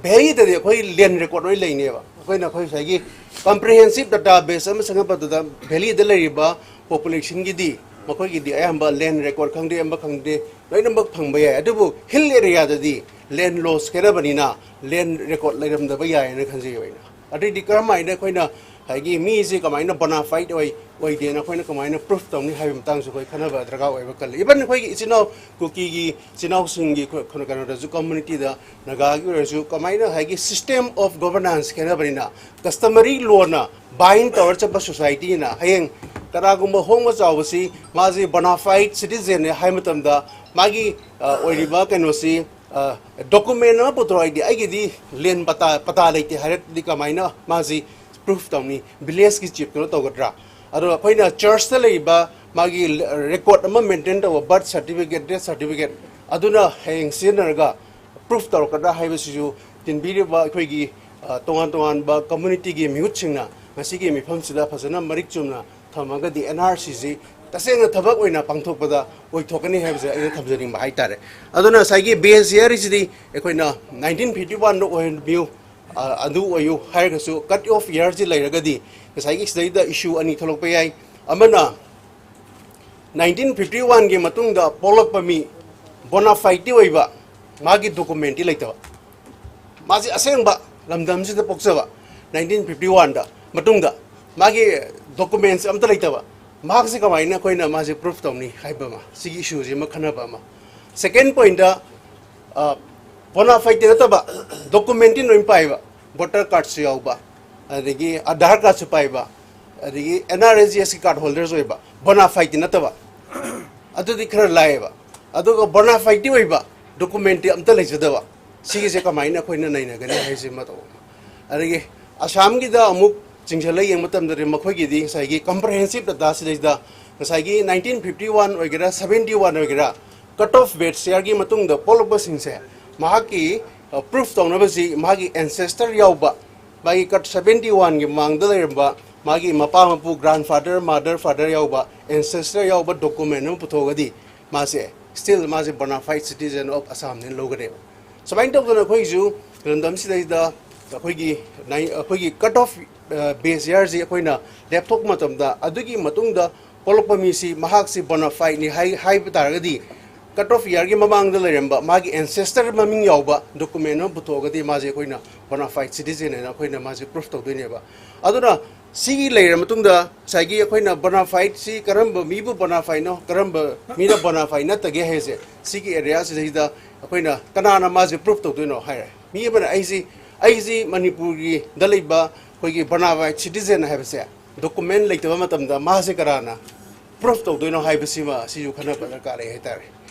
ꯚꯦꯂꯤꯗꯗꯤ ꯑꯩꯈꯣꯏ ꯂꯦꯟ ꯔꯦꯀꯣꯔꯠ ꯂꯣꯏ ꯂꯩꯅꯦꯕ꯫ ꯑꯩꯈꯣꯏꯅ ꯑꯩꯈꯣꯏ ꯉꯁꯥꯏꯒꯤ ꯀꯝꯄ꯭ꯔꯤꯍꯦꯟꯁꯤꯞ ꯗꯇꯥ ꯕꯦꯁ ꯑꯃ ꯁꯦꯝꯒꯠꯄꯗꯨꯗ ꯚꯦꯂꯤꯗ ꯂꯩꯔꯤꯕ ꯄꯣꯄꯨꯂꯦꯁꯟꯒꯤꯗꯤ ꯃꯈꯣꯏꯒꯤꯗꯤ ꯑꯌꯥꯝꯕ ꯂꯦꯟ ꯔꯦꯀꯣꯔꯠ ꯈꯪꯗꯦ, ꯑꯃ ꯈꯪꯗꯦ, ꯂꯣꯏꯅꯃꯛ ꯐꯪꯕ ꯌꯥꯏ꯫ ꯑꯗꯨꯕꯨ ꯍꯤꯜ ꯑꯦꯔꯤꯌꯥꯗꯗꯤ ꯂꯦꯟ ꯂꯣꯁ ꯈꯦꯠꯅꯕꯅꯤꯅ ꯂꯦꯟ ꯔꯦꯀꯣꯔꯠ ꯂꯩꯔꯝꯗꯕ ꯌꯥꯏꯌꯦꯅ ꯈꯟꯖꯩ ꯑꯩꯅ꯫ ꯑꯗꯨꯏꯗꯤ ꯀꯔꯝ ꯍꯥꯏꯅ ꯑꯩꯈꯣꯏꯅ ꯉꯁꯥꯏꯒꯤ ꯃꯤꯁꯦ ꯀꯃꯥꯏꯅ ꯕꯣꯅꯥꯐꯥꯏꯠ ꯑꯣꯏ, ꯑꯣꯏꯗꯦꯅ ꯑꯩꯈꯣꯏꯅ ꯀꯃꯥꯏꯅ ꯄ꯭ꯔꯨꯐ ꯇꯧꯅꯤ ꯍꯥꯏꯕꯒꯤ ꯃꯇꯥꯡꯁꯨ ꯑꯩꯈꯣꯏ ꯈꯟꯅꯕ ꯗꯔꯀꯥꯔ ꯑꯣꯏꯕ ꯀꯜꯂꯤ꯫ ꯏꯚꯟ ꯑꯩꯈꯣꯏꯒꯤ ꯏꯆꯤꯟ ꯏꯅꯥꯎ ꯀꯨꯀꯤꯒꯤ ꯏꯆꯤꯟ ꯏꯅꯥꯎꯁꯤꯡꯒꯤ ꯈꯨ-, ꯈꯨ-, ꯀꯩꯅꯣꯗꯁꯨ, ꯀꯝꯃ꯭ꯌꯨꯅꯤꯇꯤꯗ, ꯅꯥꯒꯥꯒꯤ ꯑꯣꯏꯔꯁꯨ ꯀꯃꯥꯏꯅ ꯉꯁꯥꯏꯒꯤ ꯁꯤꯁꯇꯦꯝ ꯑꯣꯐ ꯒꯣꯕꯔꯅꯥꯟꯁ ꯈꯦꯠꯅꯕꯅꯤꯅ ꯀꯁꯇꯃꯔꯤ ꯂꯣꯅ ꯕꯥꯏꯟ ꯇꯧꯔ ꯆꯠꯄ ꯁꯣꯁꯥꯏꯇꯤꯅ ꯍꯌꯦꯡ ꯀꯅꯥꯒꯨꯝꯕ ꯍꯣꯡꯕ ꯆꯥꯎꯕꯁꯤ ꯃꯥꯁꯤ ꯕꯣꯅꯥꯐꯥꯏꯠ ꯁꯤꯇꯤꯖꯦꯟꯅꯦ ꯍꯥꯏ ꯃꯇꯝꯗ ꯃꯥꯒꯤ, ꯑ, ꯑꯣꯏꯔꯤꯕ ꯀꯩꯅꯣꯁꯤ, ꯗꯣꯀꯨꯃꯦꯟ ꯑꯃ ꯄꯨꯊꯣꯔꯛꯑꯗꯤ ꯑꯩꯒꯤꯗꯤ ꯂꯦꯟ ꯄꯇꯥ ꯄꯇꯥ ꯂꯩꯇꯦ ꯍꯥꯏꯔꯗꯤ ꯀꯃꯥꯏꯅ ꯃꯥꯁꯤ ꯄ꯭ꯔꯨꯐ ꯇꯧꯅꯤ? ꯚꯤꯂꯦꯖꯀꯤ ꯆꯤꯐꯇꯨꯅ ꯇꯧꯒꯗ꯭ꯔꯥ? ꯑꯗꯣ ꯑꯩꯈꯣꯏꯅ ꯆꯔꯆꯇ ꯂꯩꯔꯤꯕ ꯃꯥꯒꯤ ꯔꯦꯀꯣꯔꯗ ꯑꯃ ꯃꯦꯟꯇꯦꯟ ꯇꯧꯕ, ꯕꯥꯔꯊ ꯁꯥꯔꯇꯤꯐꯤꯀꯦꯠ, ꯗꯦꯠ ꯁꯥꯔꯇꯤꯐꯤꯀꯦꯠ, ꯑꯗꯨꯅ ꯍꯌꯦꯡ ꯁꯤꯖꯤꯟꯅꯔꯒ ꯄ꯭ꯔꯨꯐ ꯇꯧꯔꯛꯀꯗ꯭ꯔꯥ ꯍꯥꯏꯕꯁꯤꯁꯨ ꯇꯤꯟꯕꯤꯔꯤꯕ ꯑꯩꯈꯣꯏꯒꯤ ꯑ, ꯇꯣꯉꯥꯟ ꯇꯣꯉꯥꯟꯕ ꯀꯝꯃ꯭ꯌꯨꯅꯤꯇꯤꯒꯤ ꯃꯤꯍꯨꯠꯁꯤꯡꯅ ꯉꯁꯤꯒꯤ ꯃꯤꯐꯝꯁꯤꯗ ꯐꯖꯅ ꯃꯔꯤꯛ ꯆꯨꯝꯅ ꯊꯝꯃꯒꯗꯤ ꯑꯦꯟ ꯑꯥꯔ ꯁꯤꯁꯤ ꯇꯁꯦꯡꯅ ꯊꯕꯛ ꯑꯣꯏꯅ ꯄꯥꯡꯊꯣꯛꯄꯗ ꯑꯣꯏꯊꯣꯛꯀꯅꯤ ꯍꯥꯏꯕꯁꯦ ꯑꯩꯅ ꯊꯝꯖꯅꯤꯡꯕ ꯍꯥꯏꯇꯥꯔꯦ꯫ ꯑꯗꯨꯅ ꯉꯁꯥꯏꯒꯤ ꯕꯦꯁ ꯏꯌꯥꯔꯁꯤꯗꯤ ꯑꯩꯈꯣꯏꯅ ꯅꯥꯏꯟꯇꯤꯟ ꯐꯤꯐꯇꯤ ꯋꯥꯟꯗ ꯑꯣꯏꯍꯟꯕꯤꯌꯨ, ꯑ, ꯑꯗꯨ ꯑꯣꯏꯌꯨ ꯍꯥꯏꯔꯒꯁꯨ ꯀꯠ ꯑꯣꯐ ꯏꯌꯥꯔꯁꯤ ꯂꯩꯔꯒꯗꯤ ꯉꯁꯥꯏꯒꯤ ꯁꯤꯗꯩꯗ ꯏꯁꯨ ꯑꯅꯤ ꯊꯣꯛꯂꯛꯄ ꯌꯥꯏ꯫ ꯑꯃꯅ ꯅꯥꯏꯟꯇꯤꯟ ꯐꯤꯐꯇꯤ ꯋꯥꯟꯒꯤ ꯃꯇꯨꯡꯗ ꯄꯣꯛꯂꯛꯄ ꯃꯤ, ꯕꯣꯅꯥꯐꯥꯏꯗꯤ ꯑꯣꯏꯕ, ꯃꯥꯒꯤ ꯗꯣꯀꯨꯃꯦꯟꯇꯤ ꯂꯩꯇꯕ, ꯃꯥꯁꯤ ꯑꯁꯦꯡꯕ ꯂꯝꯗꯝꯁꯤꯗ ꯄꯣꯛꯆꯕ, ꯅꯥꯏꯟꯇꯤꯟ ꯐꯤꯐꯇꯤ ꯋꯥꯟꯗ ꯃꯇꯨꯡꯗ ꯃꯥꯒꯤ ꯗꯣꯀꯨꯃꯦꯟꯁ ꯑꯝꯇ ꯂꯩꯇꯕ, ꯃꯍꯥꯛꯁꯤ ꯀꯃꯥꯏꯅ ꯑꯩꯈꯣꯏꯅ ꯃꯥꯁꯦ ꯄ꯭ꯔꯨꯐ ꯇꯧꯅꯤ ꯍꯥꯏꯕ ꯑꯃ, ꯁꯤꯒꯤ ꯏꯁꯨꯁꯤꯃ ꯈꯟꯅꯕ ꯑꯃ꯫ ꯁꯦꯀꯦꯟ ꯄꯣꯏꯟꯠꯇ, ꯕꯣꯅꯥꯐꯥꯏꯗꯤ ꯅꯠꯇꯕ, ꯗꯣꯀꯨꯃꯦꯟꯇꯤ ꯂꯣꯏ ꯄꯥꯏꯕ, ꯚꯣꯇꯔ ꯀꯥꯔꯗꯁꯨ ꯌꯥꯎꯕ, ꯑꯗꯒꯤ ꯑꯙꯥꯔ ꯀꯥꯔꯗꯁꯨ ꯄꯥꯏꯕ, ꯑꯗꯒꯤ ꯑꯦꯟ ꯑꯥꯔ ꯑꯦꯁ ꯖꯤ ꯑꯦꯁꯀꯤ ꯀꯥꯔꯗ ꯍꯣꯜꯗꯔꯁ ꯑꯣꯏꯕ, ꯕꯣꯅꯥꯐꯥꯏꯗꯤ ꯅꯠꯇꯕ, ꯑꯗꯨꯗꯤ ꯈꯔ ꯂꯥꯏꯌꯦꯕ꯫ ꯑꯗꯨꯒ ꯕꯣꯅꯥꯐꯥꯏꯗꯤ ꯑꯣꯏꯕ, ꯗꯣꯀꯨꯃꯦꯟꯇꯤ ꯑꯝꯇ ꯂꯩꯖꯗꯕ, ꯁꯤꯒꯤꯁꯦ ꯀꯃꯥꯏꯅ ꯑꯩꯈꯣꯏꯅ ꯅꯩꯅꯒꯅꯤ ꯍꯥꯏꯁꯤ ꯑꯃ ꯇꯧꯕ꯫ ꯑꯗꯒꯤ ꯑꯁꯥꯝꯒꯤꯗ ꯑꯃꯨꯛ ꯆꯤꯡꯁꯤꯜꯂ ꯌꯦꯡꯕ ꯃꯇꯝꯗꯗꯤ ꯃꯈꯣꯏꯒꯤꯗꯤ ꯉꯁꯥꯏꯒꯤ ꯀꯝꯄ꯭ꯔꯍꯦꯟꯁꯤꯞ ꯗꯇꯥꯁꯤꯗꯩꯗ ꯉꯁꯥꯏꯒꯤ ꯅꯥꯏꯟꯇꯤꯟ ꯐꯤꯐꯇꯤ ꯋꯥꯟ ꯑꯣꯏꯒꯦꯔꯥ, ꯁꯕꯦꯟꯇꯤ ꯋꯥꯟ ꯑꯣꯏꯒꯦꯔꯥ, ꯀꯠ ꯑꯣꯐ ꯕꯦꯠꯁ ꯏꯌꯥꯔꯒꯤ ꯃꯇꯨꯡꯗ ꯄꯣꯛꯂꯛꯄꯁꯤꯡꯁꯦ ꯃꯍꯥꯛꯀꯤ ꯄ꯭ꯔꯨꯐ ꯇꯧꯅꯕꯁꯤ ꯃꯥꯒꯤ ꯑꯦꯟꯁꯦꯁꯇꯔ ꯌꯥꯎꯕ, ꯃꯥꯒꯤ ꯀꯠ ꯁꯕꯦꯟꯇꯤ ꯋꯥꯟꯒꯤ ꯃꯃꯥꯡꯗ ꯂꯩꯔꯝꯕ ꯃꯥꯒꯤ ꯃꯄꯥ ꯃꯄꯨ, ꯒ꯭ꯔꯥꯟꯐꯥꯗꯔ, ꯃꯥꯗꯔ ꯐꯥꯗꯔ ꯌꯥꯎꯕ, ꯑꯦꯟꯁꯦꯁꯇꯔ ꯌꯥꯎꯕ ꯗꯣꯀꯨꯃꯦꯟ ꯑꯃ ꯄꯨꯊꯣꯛꯑꯒꯗꯤ ꯃꯥꯁꯦ ꯁ꯭ꯇꯤꯜ ꯃꯥꯁꯦ ꯕꯣꯅꯥꯐꯥꯏꯗ ꯁꯤꯇꯤꯖꯟ ꯑꯣꯐ ꯑꯁꯥꯝꯅꯦꯅ ꯂꯧꯒꯅꯦꯕ꯫ ꯁꯨꯃꯥꯏꯅ ꯇꯧꯗꯅ ꯑꯩꯈꯣꯏꯁꯨ ꯂꯝꯗꯝꯁꯤꯗꯩꯗ ꯑꯩꯈꯣꯏꯒꯤ ꯅꯥꯏ-, ꯑꯩꯈꯣꯏꯒꯤ ꯀꯠ ꯑꯣꯐ ꯕꯦꯁ ꯏꯌꯥꯔꯁꯤ ꯑꯩꯈꯣꯏꯅ ꯂꯦꯞꯊꯣꯛꯄ ꯃꯇꯝꯗ ꯑꯗꯨꯒꯤ ꯃꯇꯨꯡꯗ ꯄꯣꯛꯂꯛꯄ ꯃꯤꯁꯤ ꯃꯍꯥꯛꯁꯤ ꯕꯣꯅꯥꯐꯥꯏꯗꯅꯤ ꯍꯥꯏ-, ꯍꯥꯏꯕ ꯇꯥꯔꯒꯗꯤ ꯀꯠ ꯑꯣꯐ ꯏꯌꯥꯔꯒꯤ ꯃꯃꯥꯡꯗ ꯂꯩꯔꯝꯕ ꯃꯥꯒꯤ ꯑꯦꯟꯁꯦꯁꯇꯔ ꯃꯃꯤꯡ ꯌꯥꯎꯕ ꯗꯣꯀꯨꯃꯦꯟ ꯑꯃ ꯄꯨꯊꯣꯛꯑꯒꯗꯤ ꯃꯥꯁꯦ ꯑꯩꯈꯣꯏꯅ ꯕꯣꯅꯥꯐꯥꯏꯗ ꯁꯤꯇꯤꯖꯟ ꯍꯥꯏꯅ ꯑꯩꯈꯣꯏꯅ ꯃꯥꯁꯦ ꯄ꯭ꯔꯨꯐ ꯇꯧꯗꯣꯏꯅꯦꯕ꯫ ꯑꯗꯨꯅ ꯁꯤꯒꯤ ꯂꯩꯔ ꯃꯇꯨꯡꯗ ꯉꯁꯥꯏꯒꯤ ꯑꯩꯈꯣꯏꯅ ꯕꯣꯅꯥꯐꯥꯏꯗꯁꯤ ꯀꯔꯝꯕ ꯃꯤꯕꯨ ꯕꯣꯅꯥꯐꯥꯏꯗꯅꯣ, ꯀꯔꯝꯕ ꯃꯤꯅ ꯕꯣꯅꯥꯐꯥꯏꯗ ꯅꯠꯇꯒꯦ ꯍꯥꯏꯁꯦ ꯁꯤꯒꯤ ꯑꯦꯔꯤꯌꯥꯁꯤꯗꯩꯗ ꯑꯩꯈꯣꯏꯅ ꯀꯅꯥꯅ ꯃꯥꯁꯦ ꯄ꯭ꯔꯨꯐ ꯇꯧꯗꯣꯏꯅꯣ ꯍꯥꯏꯔꯦ꯫ ꯃꯤ ꯑꯃꯅ ꯑꯩꯁꯤ, ꯑꯩꯁꯤ ꯃꯅꯤꯄꯨꯔꯒꯤꯗ ꯂꯩꯕ ꯑꯩꯈꯣꯏꯒꯤ ꯕꯣꯅꯥꯐꯥꯏꯗ ꯁꯤꯇꯤꯖꯟ ꯍꯥꯏꯕꯁꯦ ꯗꯣꯀꯨꯃꯦꯟ ꯂꯩꯇꯕ ꯃꯇꯝꯗ ꯃꯥꯁꯦ ꯀꯅꯥꯅ ꯄ꯭ꯔꯨꯐ ꯇꯧꯗꯣꯏꯅꯣ ꯍꯥꯏꯕꯁꯤꯃ ꯁꯤꯁꯨ ꯈꯟꯅꯕ ꯗꯔꯀꯥꯔ ꯂꯩ ꯍꯥꯏꯇꯥꯔꯦ꯫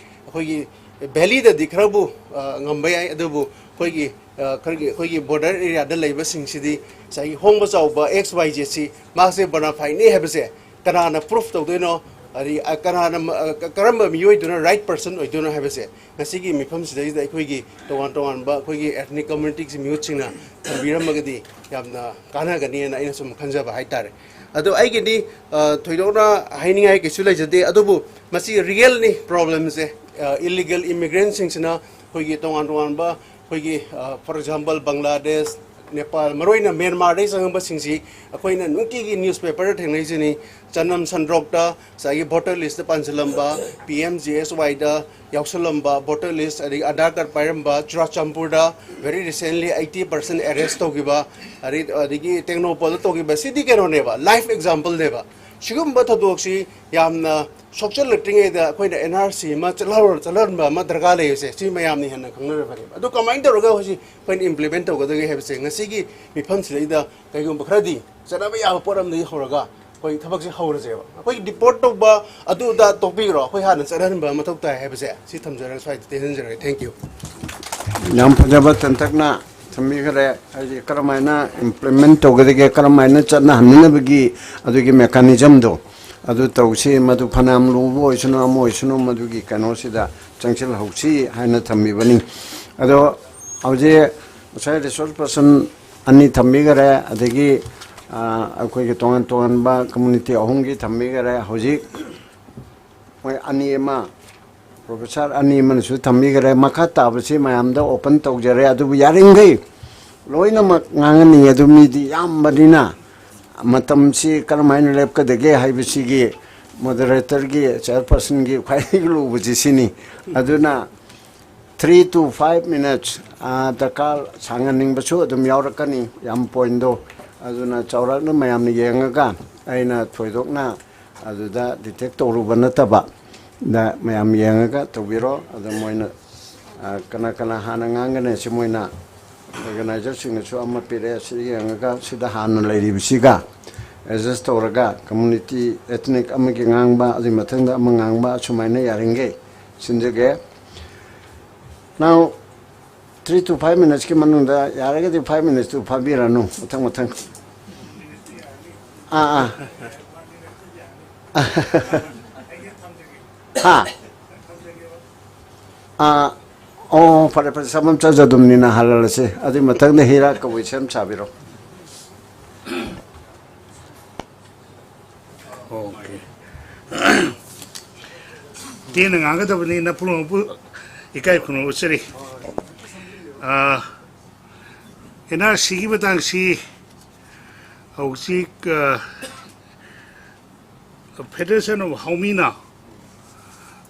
ꯑꯩꯈꯣꯏꯒꯤ ꯚꯦꯂꯤꯗꯗꯤ ꯈꯔꯕꯨ ꯑ, ꯉꯝꯕ ꯌꯥꯏ, ꯑꯗꯨꯕꯨ ꯑꯩꯈꯣꯏꯒꯤ ꯑ, ꯈꯔꯒꯤ ꯑꯩꯈꯣꯏꯒꯤ ꯕꯣꯔꯗꯔ ꯑꯦꯔꯤꯌꯥꯗ ꯂꯩꯕꯁꯤꯡꯁꯤꯗꯤ ꯉꯁꯥꯏꯒꯤ ꯍꯣꯡꯕ ꯆꯥꯎꯕ ꯑꯦꯛꯁ ꯋꯥꯏ ꯖꯦꯠꯁꯤ ꯃꯥꯁꯦ ꯕꯣꯅꯥꯐꯥꯏꯠꯅꯤ ꯍꯥꯏꯕꯁꯦ ꯀꯅꯥꯅ ꯄ꯭ꯔꯨꯐ ꯇꯧꯗꯣꯏꯅꯣ? ꯑꯗꯩ ꯑ, ꯀꯅꯥꯅ ꯃ- ꯑ, ꯀ- ꯀꯔꯝꯕ ꯃꯤꯑꯣꯏꯗꯨꯅ ꯔꯥꯏꯠ ꯄꯔꯁꯟ ꯑꯣꯏꯗꯣꯏꯅꯣ ꯍꯥꯏꯕꯁꯦ ꯉꯁꯤꯒꯤ ꯃꯤꯐꯝꯁꯤꯗꯩꯗ ꯑꯩꯈꯣꯏꯒꯤ ꯇꯣꯉꯥꯟ ꯇꯣꯉꯥꯟꯕ ꯑꯩꯈꯣꯏꯒꯤ ethnic communityꯒꯤ ꯃꯤꯍꯨꯠꯁꯤꯡꯅ ꯊꯝꯕꯤꯔꯝꯃꯒꯗꯤ ꯌꯥꯝꯅ ꯀꯥꯟꯅꯒꯅꯤꯅ ꯑꯩꯅ ꯁꯨꯝ ꯈꯟꯖꯕ ꯍꯥꯏꯇꯥꯔꯦ꯫ ꯑꯗꯣ ꯑꯩꯒꯤꯗꯤ ꯑ, ꯊꯣꯏꯗꯣꯛꯅ ꯍꯥꯏꯅꯤꯡꯉꯥꯏ ꯀꯩꯁꯨ ꯂꯩꯖꯗꯦ, ꯑꯗꯨꯕꯨ ꯃꯁꯤ ꯔꯤꯌꯦꯜꯅꯤ ꯄ꯭ꯔꯣꯕ꯭ꯂꯦꯝꯁꯦ꯫ ꯏꯂꯤꯒꯦꯜ ꯏꯃꯤꯒ꯭ꯔꯦꯟꯁꯤꯡꯁꯤꯅ ꯑꯩꯈꯣꯏꯒꯤ ꯇꯣꯉꯥꯟ ꯇꯣꯉꯥꯟꯕ ꯑꯩꯈꯣꯏꯒꯤ, for example, ꯕꯪꯒ꯭ꯂꯥꯗꯦꯁ, ꯅꯦꯄꯥꯜ, ꯃꯔꯨꯑꯣꯏꯅ ꯃ꯭ꯌꯥꯟꯃꯥꯔꯗꯒꯤ ꯆꯪꯉꯛꯄꯁꯤꯡꯁꯤ ꯑꯩꯈꯣꯏꯅ ꯅꯨꯡꯇꯤꯒꯤ ꯅ꯭ꯌꯨꯁꯄꯦꯄꯔꯗ ꯊꯦꯡꯅꯩꯁꯤꯅꯤ꯫ ꯆꯅꯝ ꯁꯟꯗ꯭ꯔꯣꯛꯇ ꯉꯁꯥꯏꯒꯤ ꯚꯣꯇꯔ ꯂꯤꯁꯇ ꯄꯥꯟꯁꯤꯜꯂꯝꯕ, ꯄꯤ ꯑꯦꯝ ꯖꯤ ꯑꯦꯁ ꯋꯥꯏꯗ ꯌꯥꯎꯁꯜꯂꯝꯕ, ꯚꯣꯇꯔ ꯂꯤꯁ ꯑꯗꯒꯤ ꯑꯙꯥꯔ ꯀꯥꯔꯗ ꯄꯥꯏꯔꯝꯕ, ꯆꯨꯔꯥꯆꯥꯟꯄꯨꯔꯗ very recently eighty percent arrest ꯇꯧꯈꯤꯕ, ꯑꯗꯩ- ꯑꯗꯒꯤ ꯇꯦꯡꯅꯧꯄꯜꯗ ꯇꯧꯈꯤꯕ, ꯁꯤꯗꯤ ꯀꯩꯅꯣꯅꯦꯕ, ꯂꯥꯏꯐ ꯑꯦꯛꯖꯥꯝꯄꯜꯅꯦꯕ꯫ ꯁꯤꯒꯨꯝꯕ ꯊꯧꯗꯣꯛꯁꯤ ꯌꯥꯝꯅ ꯁꯣꯛꯆꯜꯂꯛꯇ꯭ꯔꯤꯉꯩꯗ ꯑꯩꯈꯣꯏꯅ ꯑꯦꯟ ꯑꯥꯔ ꯁꯤ ꯑꯃ ꯆꯠꯍꯧꯔ- ꯆꯠꯍꯟꯕ ꯑꯃ ꯗꯔꯀꯥꯔ ꯂꯩꯔꯤꯁꯦ ꯁꯤ ꯃꯌꯥꯝꯅ ꯍꯦꯟꯅ ꯈꯪꯅꯔꯕꯅꯦꯕ꯫ ꯑꯗꯣ ꯀꯃꯥꯏꯅ ꯇꯧꯔꯒ ꯍꯧꯖꯤꯛ ꯑꯩꯈꯣꯏꯅ ꯏꯝꯄ꯭ꯂꯤꯃꯦꯟ ꯇꯧꯒꯗꯒꯦ ꯍꯥꯏꯕꯁꯦ ꯉꯁꯤꯒꯤ ꯃꯤꯐꯝꯁꯤꯗꯩꯗ ꯀꯩꯒꯨꯝꯕ ꯈꯔꯗꯤ ꯆꯠꯅꯕ ꯌꯥꯕ ꯄꯣꯠ ꯑꯃꯗꯒꯤ ꯍꯧꯔꯒ ꯑꯩꯈꯣꯏ ꯊꯕꯛꯁꯦ ꯍꯧꯔꯁꯦꯕ꯫ ꯑꯩꯈꯣꯏꯒꯤ ꯗꯤꯄꯣꯔꯠ ꯇꯧꯕ ꯑꯗꯨ ꯑꯗꯥ ꯇꯣꯛꯄꯤꯈ꯭ꯔꯣ, ꯑꯩꯈꯣꯏ ꯍꯥꯟꯅ ꯆꯠꯍꯟꯕ ꯃꯊꯧ ꯇꯥꯏ ꯍꯥꯏꯕꯁꯦ ꯁꯤ ꯊꯝꯖꯔꯒ ꯁ꯭ꯋꯥꯏꯗ ꯇꯦꯟꯁꯤꯟꯖꯔꯒꯦ꯫ Thank you꯫ ꯌꯥꯝ ꯐꯖꯕ ꯇꯟꯇꯛꯅ ꯊꯝꯕꯤꯈ꯭ꯔꯦ꯫ ꯍꯥꯏꯗꯤ ꯀꯔꯝꯍꯥꯏꯅ ꯏꯝꯄ꯭ꯂꯤꯃꯦꯟ ꯇꯧꯒꯗꯒꯦ, ꯀꯔꯝꯍꯥꯏꯅ ꯆꯠꯅꯍꯟꯅꯕꯒꯤ ꯑꯗꯨꯒꯤ ꯃꯦꯀꯥꯅꯤꯖꯝꯗꯣ ꯑꯗꯨ ꯇꯧꯁꯤ꯫ ꯃꯗꯨ ꯐꯅꯌꯥꯝ ꯂꯨꯕ ꯑꯣꯏꯁꯅꯨ, ꯑꯃ ꯑꯣꯏꯁꯅꯨ, ꯃꯗꯨꯒꯤ ꯀꯩꯅꯣꯁꯤꯗ ꯆꯪꯁꯤꯜꯍꯧꯁꯤ ꯍꯥꯏꯅ ꯊꯝꯕꯤꯕꯅꯤ꯫ ꯑꯗꯣ ꯍꯧꯖꯤꯛ ꯉꯁꯥꯏ ꯔꯤꯁꯣꯔꯁ ꯄꯔꯁꯟ ꯑꯅꯤ ꯊꯝꯕꯤꯈꯔꯦ, ꯑꯗꯒꯤ ꯑ, ꯑꯩꯈꯣꯏꯒꯤ ꯇꯣꯉꯥꯟ ꯇꯣꯉꯥꯟꯕ ꯀꯝꯃꯨꯅꯤꯇꯤ ꯑꯍꯨꯝꯒꯤ ꯊꯝꯕꯤꯈꯔꯦ꯫ ꯍꯧꯖꯤꯛ ꯃꯣꯏ ꯑꯅꯤ ꯑꯃ, ꯄ꯭ꯔꯣꯐꯦꯁꯔ ꯑꯅꯤ ꯑꯃꯅꯁꯨ ꯊꯝꯕꯤꯈꯔꯦ꯫ ꯃꯈꯥ ꯇꯥꯕꯁꯤ ꯃꯌꯥꯝꯗ ꯑꯣꯄꯟ ꯇꯧꯖꯔꯦ꯫ ꯑꯗꯨꯕꯨ ꯌꯥꯔꯤꯈꯩ ꯂꯣꯏꯅꯃꯛ ꯉꯥꯡꯍꯟꯅꯤꯡꯉꯤ, ꯑꯗꯨ ꯃꯤꯗꯤ ꯌꯥꯝꯕꯅꯤꯅ ꯃꯇꯝꯁꯤ ꯀꯔꯝꯍꯥꯏꯅ ꯂꯦꯞꯀꯗꯒꯦ ꯍꯥꯏꯕꯁꯤꯒꯤ ꯃꯣꯗꯔꯦꯇꯔꯒꯤ, ꯆꯦꯌꯔꯄꯔꯁꯟꯒꯤ ꯈ꯭ꯋꯥꯏꯗꯒꯤ ꯂꯨꯕꯁꯤ ꯁꯤꯅꯤ꯫ ꯑꯗꯨꯅ three to five minutes, ꯑ, ꯗꯔꯀꯥꯔ ꯁꯥꯡꯍꯟꯅꯤꯡꯕꯁꯨ ꯑꯗꯨꯝ ꯌꯥꯎꯔꯛꯀꯅꯤ, ꯌꯥꯝ ꯄꯣꯏꯟꯗꯣ꯫ ꯑꯗꯨꯅ ꯆꯥꯎꯔꯥꯛꯅ ꯃꯌꯥꯝꯅ ꯌꯦꯡꯉꯒ ꯑꯩꯅ ꯊꯣꯏꯗꯣꯛꯅ ꯑꯗꯨꯗ ꯗꯤꯇꯦꯛ ꯇꯧꯔꯨꯕ ꯅꯠꯇꯕ, ꯗ ꯃꯌꯥꯝ ꯌꯦꯡꯉꯒ ꯇꯧꯕꯤꯔꯣ꯫ ꯑꯗ ꯃꯣꯏꯅ, ꯑ, ꯀꯅꯥ ꯀꯅꯥ ꯍꯥꯟꯅ ꯉꯥꯡꯒꯅꯤ ꯁꯤ ꯃꯣꯏꯅ ꯑꯣꯔꯒꯅꯥꯏꯖꯔꯁꯤꯡꯅꯁꯨ ꯑꯃ ꯄꯤꯔꯛꯑꯦ, ꯁꯤ ꯌꯦꯡꯉꯒ ꯁꯤꯗ ꯍꯥꯟꯅ ꯂꯩꯔꯤꯕꯁꯤꯒ ꯑꯦꯗꯖꯁ ꯇꯧꯔꯒ ꯀꯝꯃꯨꯅꯤꯇꯤ ꯑꯦꯊꯅꯤꯛ ꯑꯃꯒꯤ ꯉꯥꯡꯕ, ꯑꯗꯨꯒꯤ ꯃꯊꯪꯗ ꯑꯃ ꯉꯥꯡꯕ, ꯑꯁꯨꯃꯥꯏꯅ ꯌꯥꯔꯤꯈꯩ ꯁꯤꯟꯖꯒꯦ꯫ Now, three to five minutes ꯀꯤ ꯃꯅꯨꯡꯗ ꯌꯥꯔꯒꯗꯤ five minutes ꯇꯨ ꯐꯥꯕꯤꯔꯅꯨ, ꯃꯊꯪ ꯃꯊꯪ꯫ ꯑꯥ ꯑꯥ꯫ ꯍꯥ? ꯑꯥ꯫ ꯑꯣ, ꯐꯔꯦ ꯐꯔꯦ, ꯁꯝꯕꯝ ꯆꯥꯖꯗꯨꯝꯅꯤꯅ ꯍꯜꯂꯜꯂꯁꯤ꯫ ꯑꯗꯨꯏ ꯃꯊꯪꯗ ꯍꯤꯔꯥ ꯀꯕꯨꯏ ꯁꯦꯝ ꯁꯥꯕꯤꯔꯣ꯫ ꯑꯣꯀꯦ꯫ ꯇꯦꯟꯅ ꯉꯥꯡꯒꯗꯕꯅꯤ, ꯅꯄꯨ ꯅꯄꯨ ꯏꯀꯥꯏ ꯈꯨꯝꯅꯕ ꯎꯠꯆꯔꯤ꯫ ꯑꯥ, ꯑꯦꯟ ꯑꯥꯔ ꯁꯤꯒꯤ ꯃꯇꯥꯡꯁꯤ ꯍꯧꯖꯤꯛ, ꯑꯥ, Federation of ꯍꯥꯎꯃꯤꯅ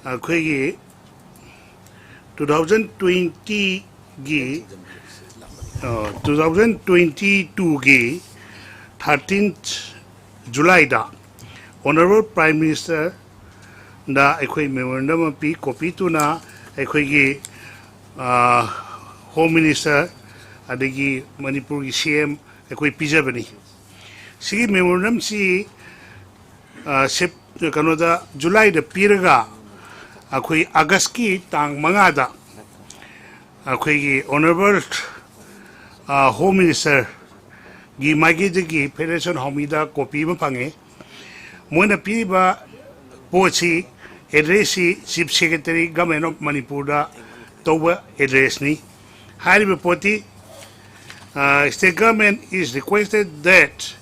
ꯑꯩꯈꯣꯏꯒꯤ two thousand twenty ꯒꯤ, ꯑ, two thousand twenty two ꯒꯤ thirteenth July ꯗ Honourable Prime Minister ꯗ ꯑꯩꯈꯣꯏ memorandum ꯑꯃ ꯄꯤ, copy ꯇꯨꯅ ꯑꯩꯈꯣꯏꯒꯤ, ꯑ, Home Minister ꯑꯗꯒꯤ ꯃꯅꯤꯄꯨꯔꯒꯤ ꯁꯤ ꯑꯦꯝ ꯑꯩꯈꯣꯏ ꯄꯤꯖꯕꯅꯤ꯫ ꯁꯤꯒꯤ memorandum ꯁꯤ, ꯑ, ꯁꯦꯞ-, ꯀꯩꯅꯣꯗ, July ꯗ ꯄꯤꯔꯒ ꯑꯩꯈꯣꯏ August ꯀꯤ ꯇꯥꯡ ꯃꯉꯥꯗ ꯑꯩꯈꯣꯏꯒꯤ Honourable, ꯑ, Home Minister ꯒꯤ ꯃꯥꯏꯀꯩꯗꯒꯤ Federation ꯍꯥꯎꯃꯤꯗ copy ꯑꯃ ꯐꯪꯉꯦ꯫ ꯃꯣꯏꯅ ꯄꯤꯔꯤꯕ ꯄꯣꯠꯁꯤ, address ꯁꯤ Chief Secretary, Government of ꯃꯅꯤꯄꯨꯔꯗ ꯇꯧꯕ address ꯅꯤ꯫ ꯍꯥꯏꯔꯤꯕ ꯄꯣꯠꯇꯤ, ꯑ, "State government is requested that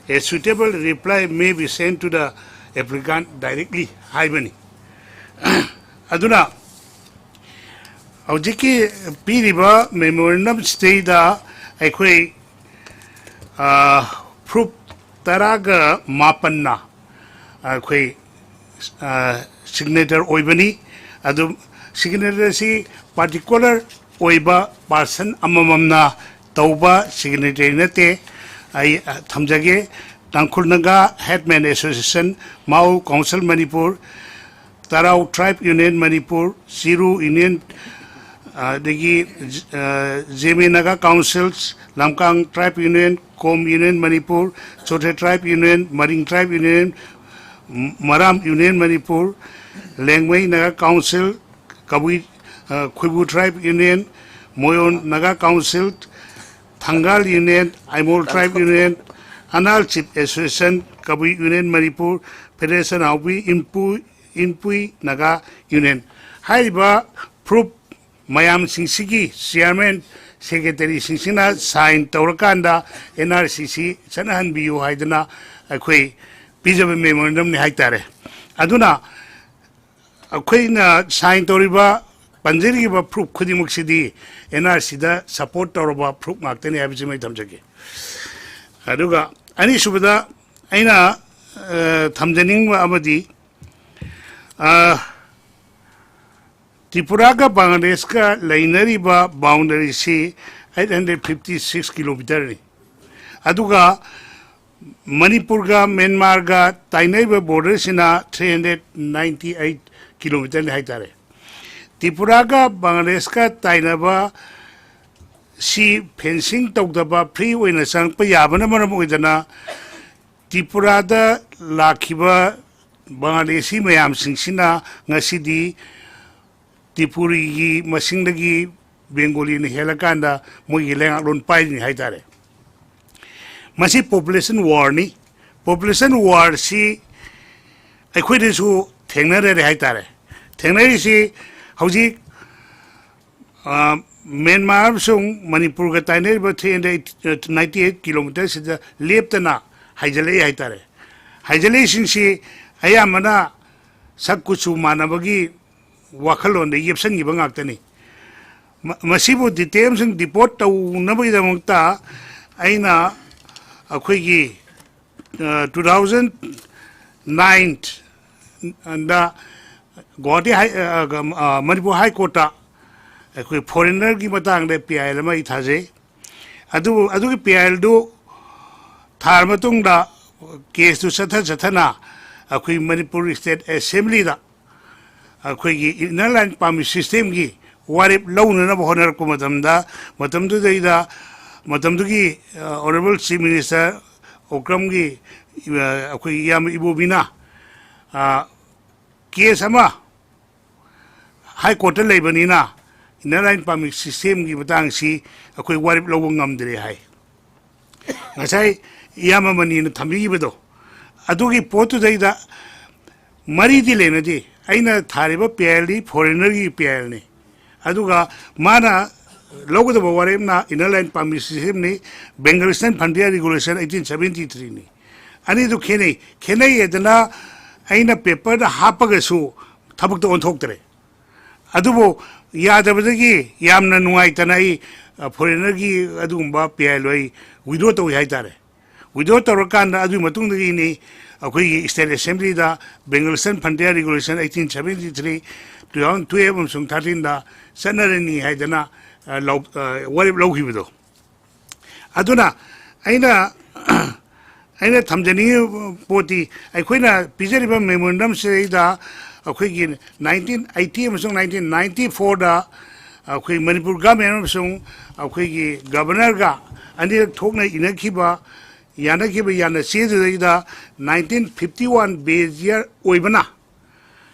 a suitable reply may be sent to the applicant directly" ꯍꯥꯏꯕꯅꯤ꯫ ꯑꯗꯨꯅ ꯍꯧꯖꯤꯛꯀꯤ ꯄꯤꯔꯤꯕ memorandum ꯁꯤꯗꯩꯗ ꯑꯩꯈꯣꯏ, ꯑ, proof ꯇꯔꯥꯒ ꯃꯥꯄꯟꯅ ꯑꯩꯈꯣꯏ, ꯑ, signature ꯑꯣꯏꯕꯅꯤ꯫ ꯑꯗꯨ signature ꯑꯁꯤ particular ꯑꯣꯏꯕ person ꯑꯃꯃꯝꯅ ꯇꯧꯕ signature ꯅꯠꯇꯦ꯫ ꯑꯩ, ꯑ, ꯊꯝꯖꯒꯦ꯫ Tangkhul Naga Headman Association, Mao Council Manipur, Tarao Tribe Union Manipur, Chiru Union, ꯑꯗꯒꯤ, ꯑ, Zeme Naga Councils, Lamkang Tribe Union, Kom Union Manipur, Chothe Tribe Union, Maring Tribe Union, Maram Union Manipur, Liangmai Naga Council, Kabui, ꯑ, ꯈꯣꯏꯕꯨ Tribe Union, ꯃꯣꯌꯣꯟ Naga Council, ꯊꯪꯒꯥꯜ Union, Aimol Tribe Union, Anal Chief Association, ꯀꯕꯨꯏ Union Manipur, Federation ꯍꯥꯎꯕꯤ, ꯏꯟꯄꯨ-, Inpui Naga Union꯫ ꯍꯥꯏꯔꯤꯕ ꯐꯨꯔꯨꯞ ꯃꯌꯥꯝꯁꯤꯡꯁꯤꯒꯤ chairman, secretaryꯁꯤꯡꯁꯤꯅ sign ꯇꯧꯔꯀꯥꯟꯗ N R C C ꯆꯠꯅꯍꯟꯕꯤꯌꯨ ꯍꯥꯏꯗꯅ ꯑꯩꯈꯣꯏ ꯄꯤꯖꯕ memorandumꯅꯤ ꯍꯥꯏꯇꯥꯔꯦ꯫ ꯑꯗꯨꯅ ꯑꯩꯈꯣꯏꯅ sign ꯇꯧꯔꯤꯕ, ꯄꯟꯖꯔꯤꯕ ꯐꯨꯔꯨꯞ ꯈꯨꯗꯤꯡꯃꯛꯁꯤꯗꯤ N R Cꯗ support ꯇꯧꯔꯕ ꯐꯨꯔꯨꯞ ꯉꯥꯛꯇꯅꯤ ꯍꯥꯏꯕꯁꯤꯃ ꯑꯩ ꯊꯝꯖꯒꯦ꯫ ꯑꯗꯨꯒ ꯑꯅꯤꯁꯨꯕꯗ ꯑꯩꯅ, ꯑ, ꯊꯝꯖꯅꯤꯡꯕ ꯑꯃꯗꯤ, ꯑ, ꯇ꯭ꯔꯤꯄꯨꯔꯥꯒ ꯕꯪꯒ꯭ꯂꯥꯗꯦꯁꯀ ꯂꯩꯅꯔꯤꯕ boundaryꯁꯤ eight hundred fifty six kilometerꯅꯤ꯫ ꯑꯗꯨꯒ ꯃꯅꯤꯄꯨꯔꯒ ꯃ꯭ꯌꯥꯟꯃꯥꯔꯒ ꯇꯥꯏꯅꯔꯤꯕ borderꯁꯤꯅ three hundred ninety eight kilometerꯅꯤ ꯍꯥꯏꯇꯥꯔꯦ꯫ ꯇ꯭ꯔꯤꯄꯨꯔꯥꯒ ꯕꯪꯒ꯭ꯂꯥꯗꯦꯁꯀ ꯇꯥꯏꯅꯕ ꯁꯤ fencing ꯇꯧꯗꯕ free ꯑꯣꯏꯅ ꯆꯪꯉꯛꯄ ꯌꯥꯕꯅ ꯃꯔꯝ ꯑꯣꯏꯗꯅ ꯇ꯭ꯔꯤꯄꯨꯔꯥꯗ ꯂꯥꯛꯈꯤꯕ ꯕꯪꯒ꯭ꯂꯥꯗꯦꯁꯤ ꯃꯌꯥꯝꯁꯤꯡꯁꯤꯅ ꯉꯁꯤꯗꯤ ꯇ꯭ꯔꯤꯄꯨꯔꯤꯒꯤ ꯃꯁꯤꯡꯗꯒꯤ ꯕꯦꯡꯒꯣꯂꯤꯅ ꯍꯦꯜꯂꯀꯥꯟꯗ ꯃꯣꯏꯒꯤ ꯂꯩꯉꯥꯛꯂꯣꯟ ꯄꯥꯏꯔꯤꯅꯤ ꯍꯥꯏꯇꯥꯔꯦ꯫ ꯃꯁꯤ population warꯅꯤ꯫ Population warꯁꯤ ꯑꯩꯈꯣꯏꯗꯁꯨ ꯊꯦꯡꯅꯔꯔꯦ ꯍꯥꯏꯇꯥꯔꯦ꯫ ꯊꯦꯡꯅꯔꯤꯁꯤ ꯍꯧꯖꯤꯛ, ꯑ, ꯃ꯭ꯌꯥꯟꯃꯥꯔ ꯑꯃꯁꯨꯡ ꯃꯅꯤꯄꯨꯔꯒ ꯇꯥꯏꯅꯔꯤꯕ three hundred ninety eight kilometerꯁꯤꯗ ꯂꯦꯞꯇꯅ ꯍꯥꯏꯖꯤꯜꯂꯛꯏ ꯍꯥꯏꯇꯥꯔꯦ꯫ ꯍꯥꯏꯖꯤꯜꯂꯛꯏꯁꯤꯡꯁꯤ ꯑꯌꯥꯝꯕꯅ ꯁꯛ ꯀꯨꯆꯨ ꯃꯥꯟꯅꯕꯒꯤ ꯋꯥꯈꯜꯂꯣꯟꯗ ꯌꯦꯞꯁꯟꯈꯤꯕ ꯉꯥꯛꯇꯅꯤ꯫ ꯃ-, ꯃꯁꯤꯕꯨ detail ꯑꯃꯁꯨꯡ deport ꯇꯧꯅꯕꯒꯤꯗꯃꯛꯇ ꯑꯩꯅ ꯑꯩꯈꯣꯏꯒꯤ, ꯑ, two thousand nine ꯗ ꯒꯨꯋꯥꯍꯥꯇꯤ ꯍꯥꯏ-, ꯑ, ꯑ, ꯃꯅꯤꯄꯨꯔ High Courtꯇ ꯑꯩꯈꯣꯏ foreignerꯒꯤ ꯃꯇꯥꯡꯗ P I L ꯑꯃ ꯑꯩ ꯊꯥꯖꯩ꯫ ꯑꯗꯨꯕꯨ ꯑꯗꯨꯒꯤ P I Lꯗꯨ ꯊꯥꯔ ꯃꯇꯨꯡꯗ caseꯇꯨ ꯆꯠꯊ ꯆꯠꯊꯅ ꯑꯩꯈꯣꯏ ꯃꯅꯤꯄꯨꯔ State Assemblyꯗ ꯑꯩꯈꯣꯏꯒꯤ Inner Line Permit Systemꯒꯤ ꯋꯥꯔꯦꯞ ꯂꯧꯅꯅꯕ ꯍꯣꯠꯅꯔꯛꯄ ꯃꯇꯝꯗ, ꯃꯇꯝꯗꯨꯗꯩꯗ ꯃꯇꯝꯗꯨꯒꯤ, ꯑ, Honourable Chief Minister ꯑꯣꯀ꯭ꯔꯝꯒꯤ, ꯑ, ꯑꯩꯈꯣꯏꯒꯤ ꯏꯌꯥꯝꯕ ꯏꯕꯣꯕꯤꯅ, ꯑ, case ꯑꯃ ꯍꯥꯏ ꯀꯣꯔꯠꯇ ꯂꯩꯕꯅꯤꯅ ꯏꯟꯅꯔ ꯂꯥꯏꯟ ꯄꯥꯔꯃꯤꯠ ꯁꯤꯁꯇꯦꯝꯒꯤ ꯃꯇꯥꯡꯁꯤ ꯑꯩꯈꯣꯏ ꯋꯥꯔꯦꯞ ꯂꯧꯕ ꯉꯝꯗ꯭ꯔꯦ ꯍꯥꯏ꯫ ꯉꯁꯥꯏ ꯏꯌꯥꯝꯕ ꯃꯅꯤꯅ ꯊꯝꯕꯤꯈꯤꯕꯗꯣ, ꯑꯗꯨꯒꯤ ꯄꯣꯠꯇꯨꯗꯩꯗ ꯃꯔꯤꯗꯤ ꯂꯩꯅꯗꯦ꯫ ꯑꯩꯅ ꯊꯥꯔꯤꯕ ꯄꯤ ꯑꯥꯏ ꯑꯦꯜꯗꯤ ꯐꯣꯔꯦꯅꯔꯒꯤ ꯄꯤ ꯑꯥꯏ ꯑꯦꯜꯅꯤ, ꯑꯗꯨꯒ ꯃꯥꯅ ꯂꯧꯒꯗꯕ ꯋꯥꯔꯦꯞꯅ ꯏꯟꯅꯔ ꯂꯥꯏꯟ ꯄꯥꯔꯃꯤꯠ ꯁꯤꯁꯇꯦꯝꯅꯤ, Bengal eastern frontier regulation eighteen seventy ꯊ꯭ꯔꯤꯅꯤ꯫ ꯑꯅꯤꯗꯨ ꯈꯦꯠꯅꯩ꯫ ꯈꯦꯠꯅꯩ ꯍꯥꯏꯗꯅ ꯑꯩꯅ ꯄꯦꯄꯔꯗ ꯍꯥꯞꯄꯒꯁꯨ ꯊꯕꯛꯇ ꯑꯣꯟꯊꯣꯛꯇ꯭ꯔꯦ꯫ ꯑꯗꯨꯕꯨ ꯌꯥꯗꯕꯗꯒꯤ ꯌꯥꯝꯅ ꯅꯨꯡꯉꯥꯏꯇꯅ ꯑꯩ, ꯑ, ꯐꯣꯔꯦꯅꯔꯒꯤ ꯑꯗꯨꯒꯨꯝꯕ ꯄꯤ ꯑꯥꯏ ꯑꯦꯜ ꯑꯩ ꯋꯤꯗ꯭ꯔꯣ ꯇꯧꯏ ꯍꯥꯏꯇꯥꯔꯦ꯫ ꯋꯤꯗ꯭ꯔꯣ ꯇꯧꯔꯀꯥꯟꯗ ꯑꯗꯨꯒꯤ ꯃꯇꯨꯡꯗꯒꯤꯅꯤ ꯑꯩꯈꯣꯏꯒꯤ ꯁ꯭ꯇꯦꯠ ꯑꯦꯁꯦꯝꯕ꯭ꯂꯤꯗ Bengal eastern frontier regulation eighteen seventy three, two thousand twelve ꯑꯃꯁꯨꯡ ꯊꯥꯔꯇꯤꯟꯗ ꯆꯠꯅꯔꯅꯤ ꯍꯥꯏꯗꯅ, ꯑ, ꯂꯧ-, ꯑ, ꯋꯥꯔꯦꯞ ꯂꯧꯈꯤꯕꯗꯣ꯫ ꯑꯗꯨꯅ ꯑꯩꯅ, ꯑꯩꯅ ꯊꯝꯖꯅꯤꯡꯉꯤꯕ ꯄꯣꯠꯇꯤ, ꯑꯩꯈꯣꯏꯅ ꯄꯤꯖꯔꯤꯕ ꯃꯦꯃꯣꯔꯦꯟꯗꯝꯁꯤꯗꯩꯗ ꯑꯩꯈꯣꯏꯒꯤ ꯅꯥꯏꯟꯇꯤꯟ ꯑꯩꯠꯇꯤ ꯑꯃꯁꯨꯡ ꯅꯥꯏꯟꯇꯤꯟ ꯅꯥꯏꯟꯇꯤ ꯐꯣꯔꯗ ꯑꯩꯈꯣꯏ ꯃꯅꯤꯄꯨꯔ ꯒꯃꯦꯟ ꯑꯃꯁꯨꯡ ꯑꯩꯈꯣꯏꯒꯤ ꯒꯕꯔꯅꯔꯒ ꯑꯅꯤꯔꯛ ꯊꯣꯛꯅ ꯏꯅꯈꯤꯕ, ꯌꯥꯅꯈꯤꯕ ꯌꯥꯅ ꯆꯦꯗꯨꯗꯩꯗ ꯅꯥꯏꯟꯇꯤꯟ ꯐꯤꯐꯇꯤ ꯋꯥꯟ ꯕꯦꯁ ꯌꯔ ꯑꯣꯏꯕꯅ,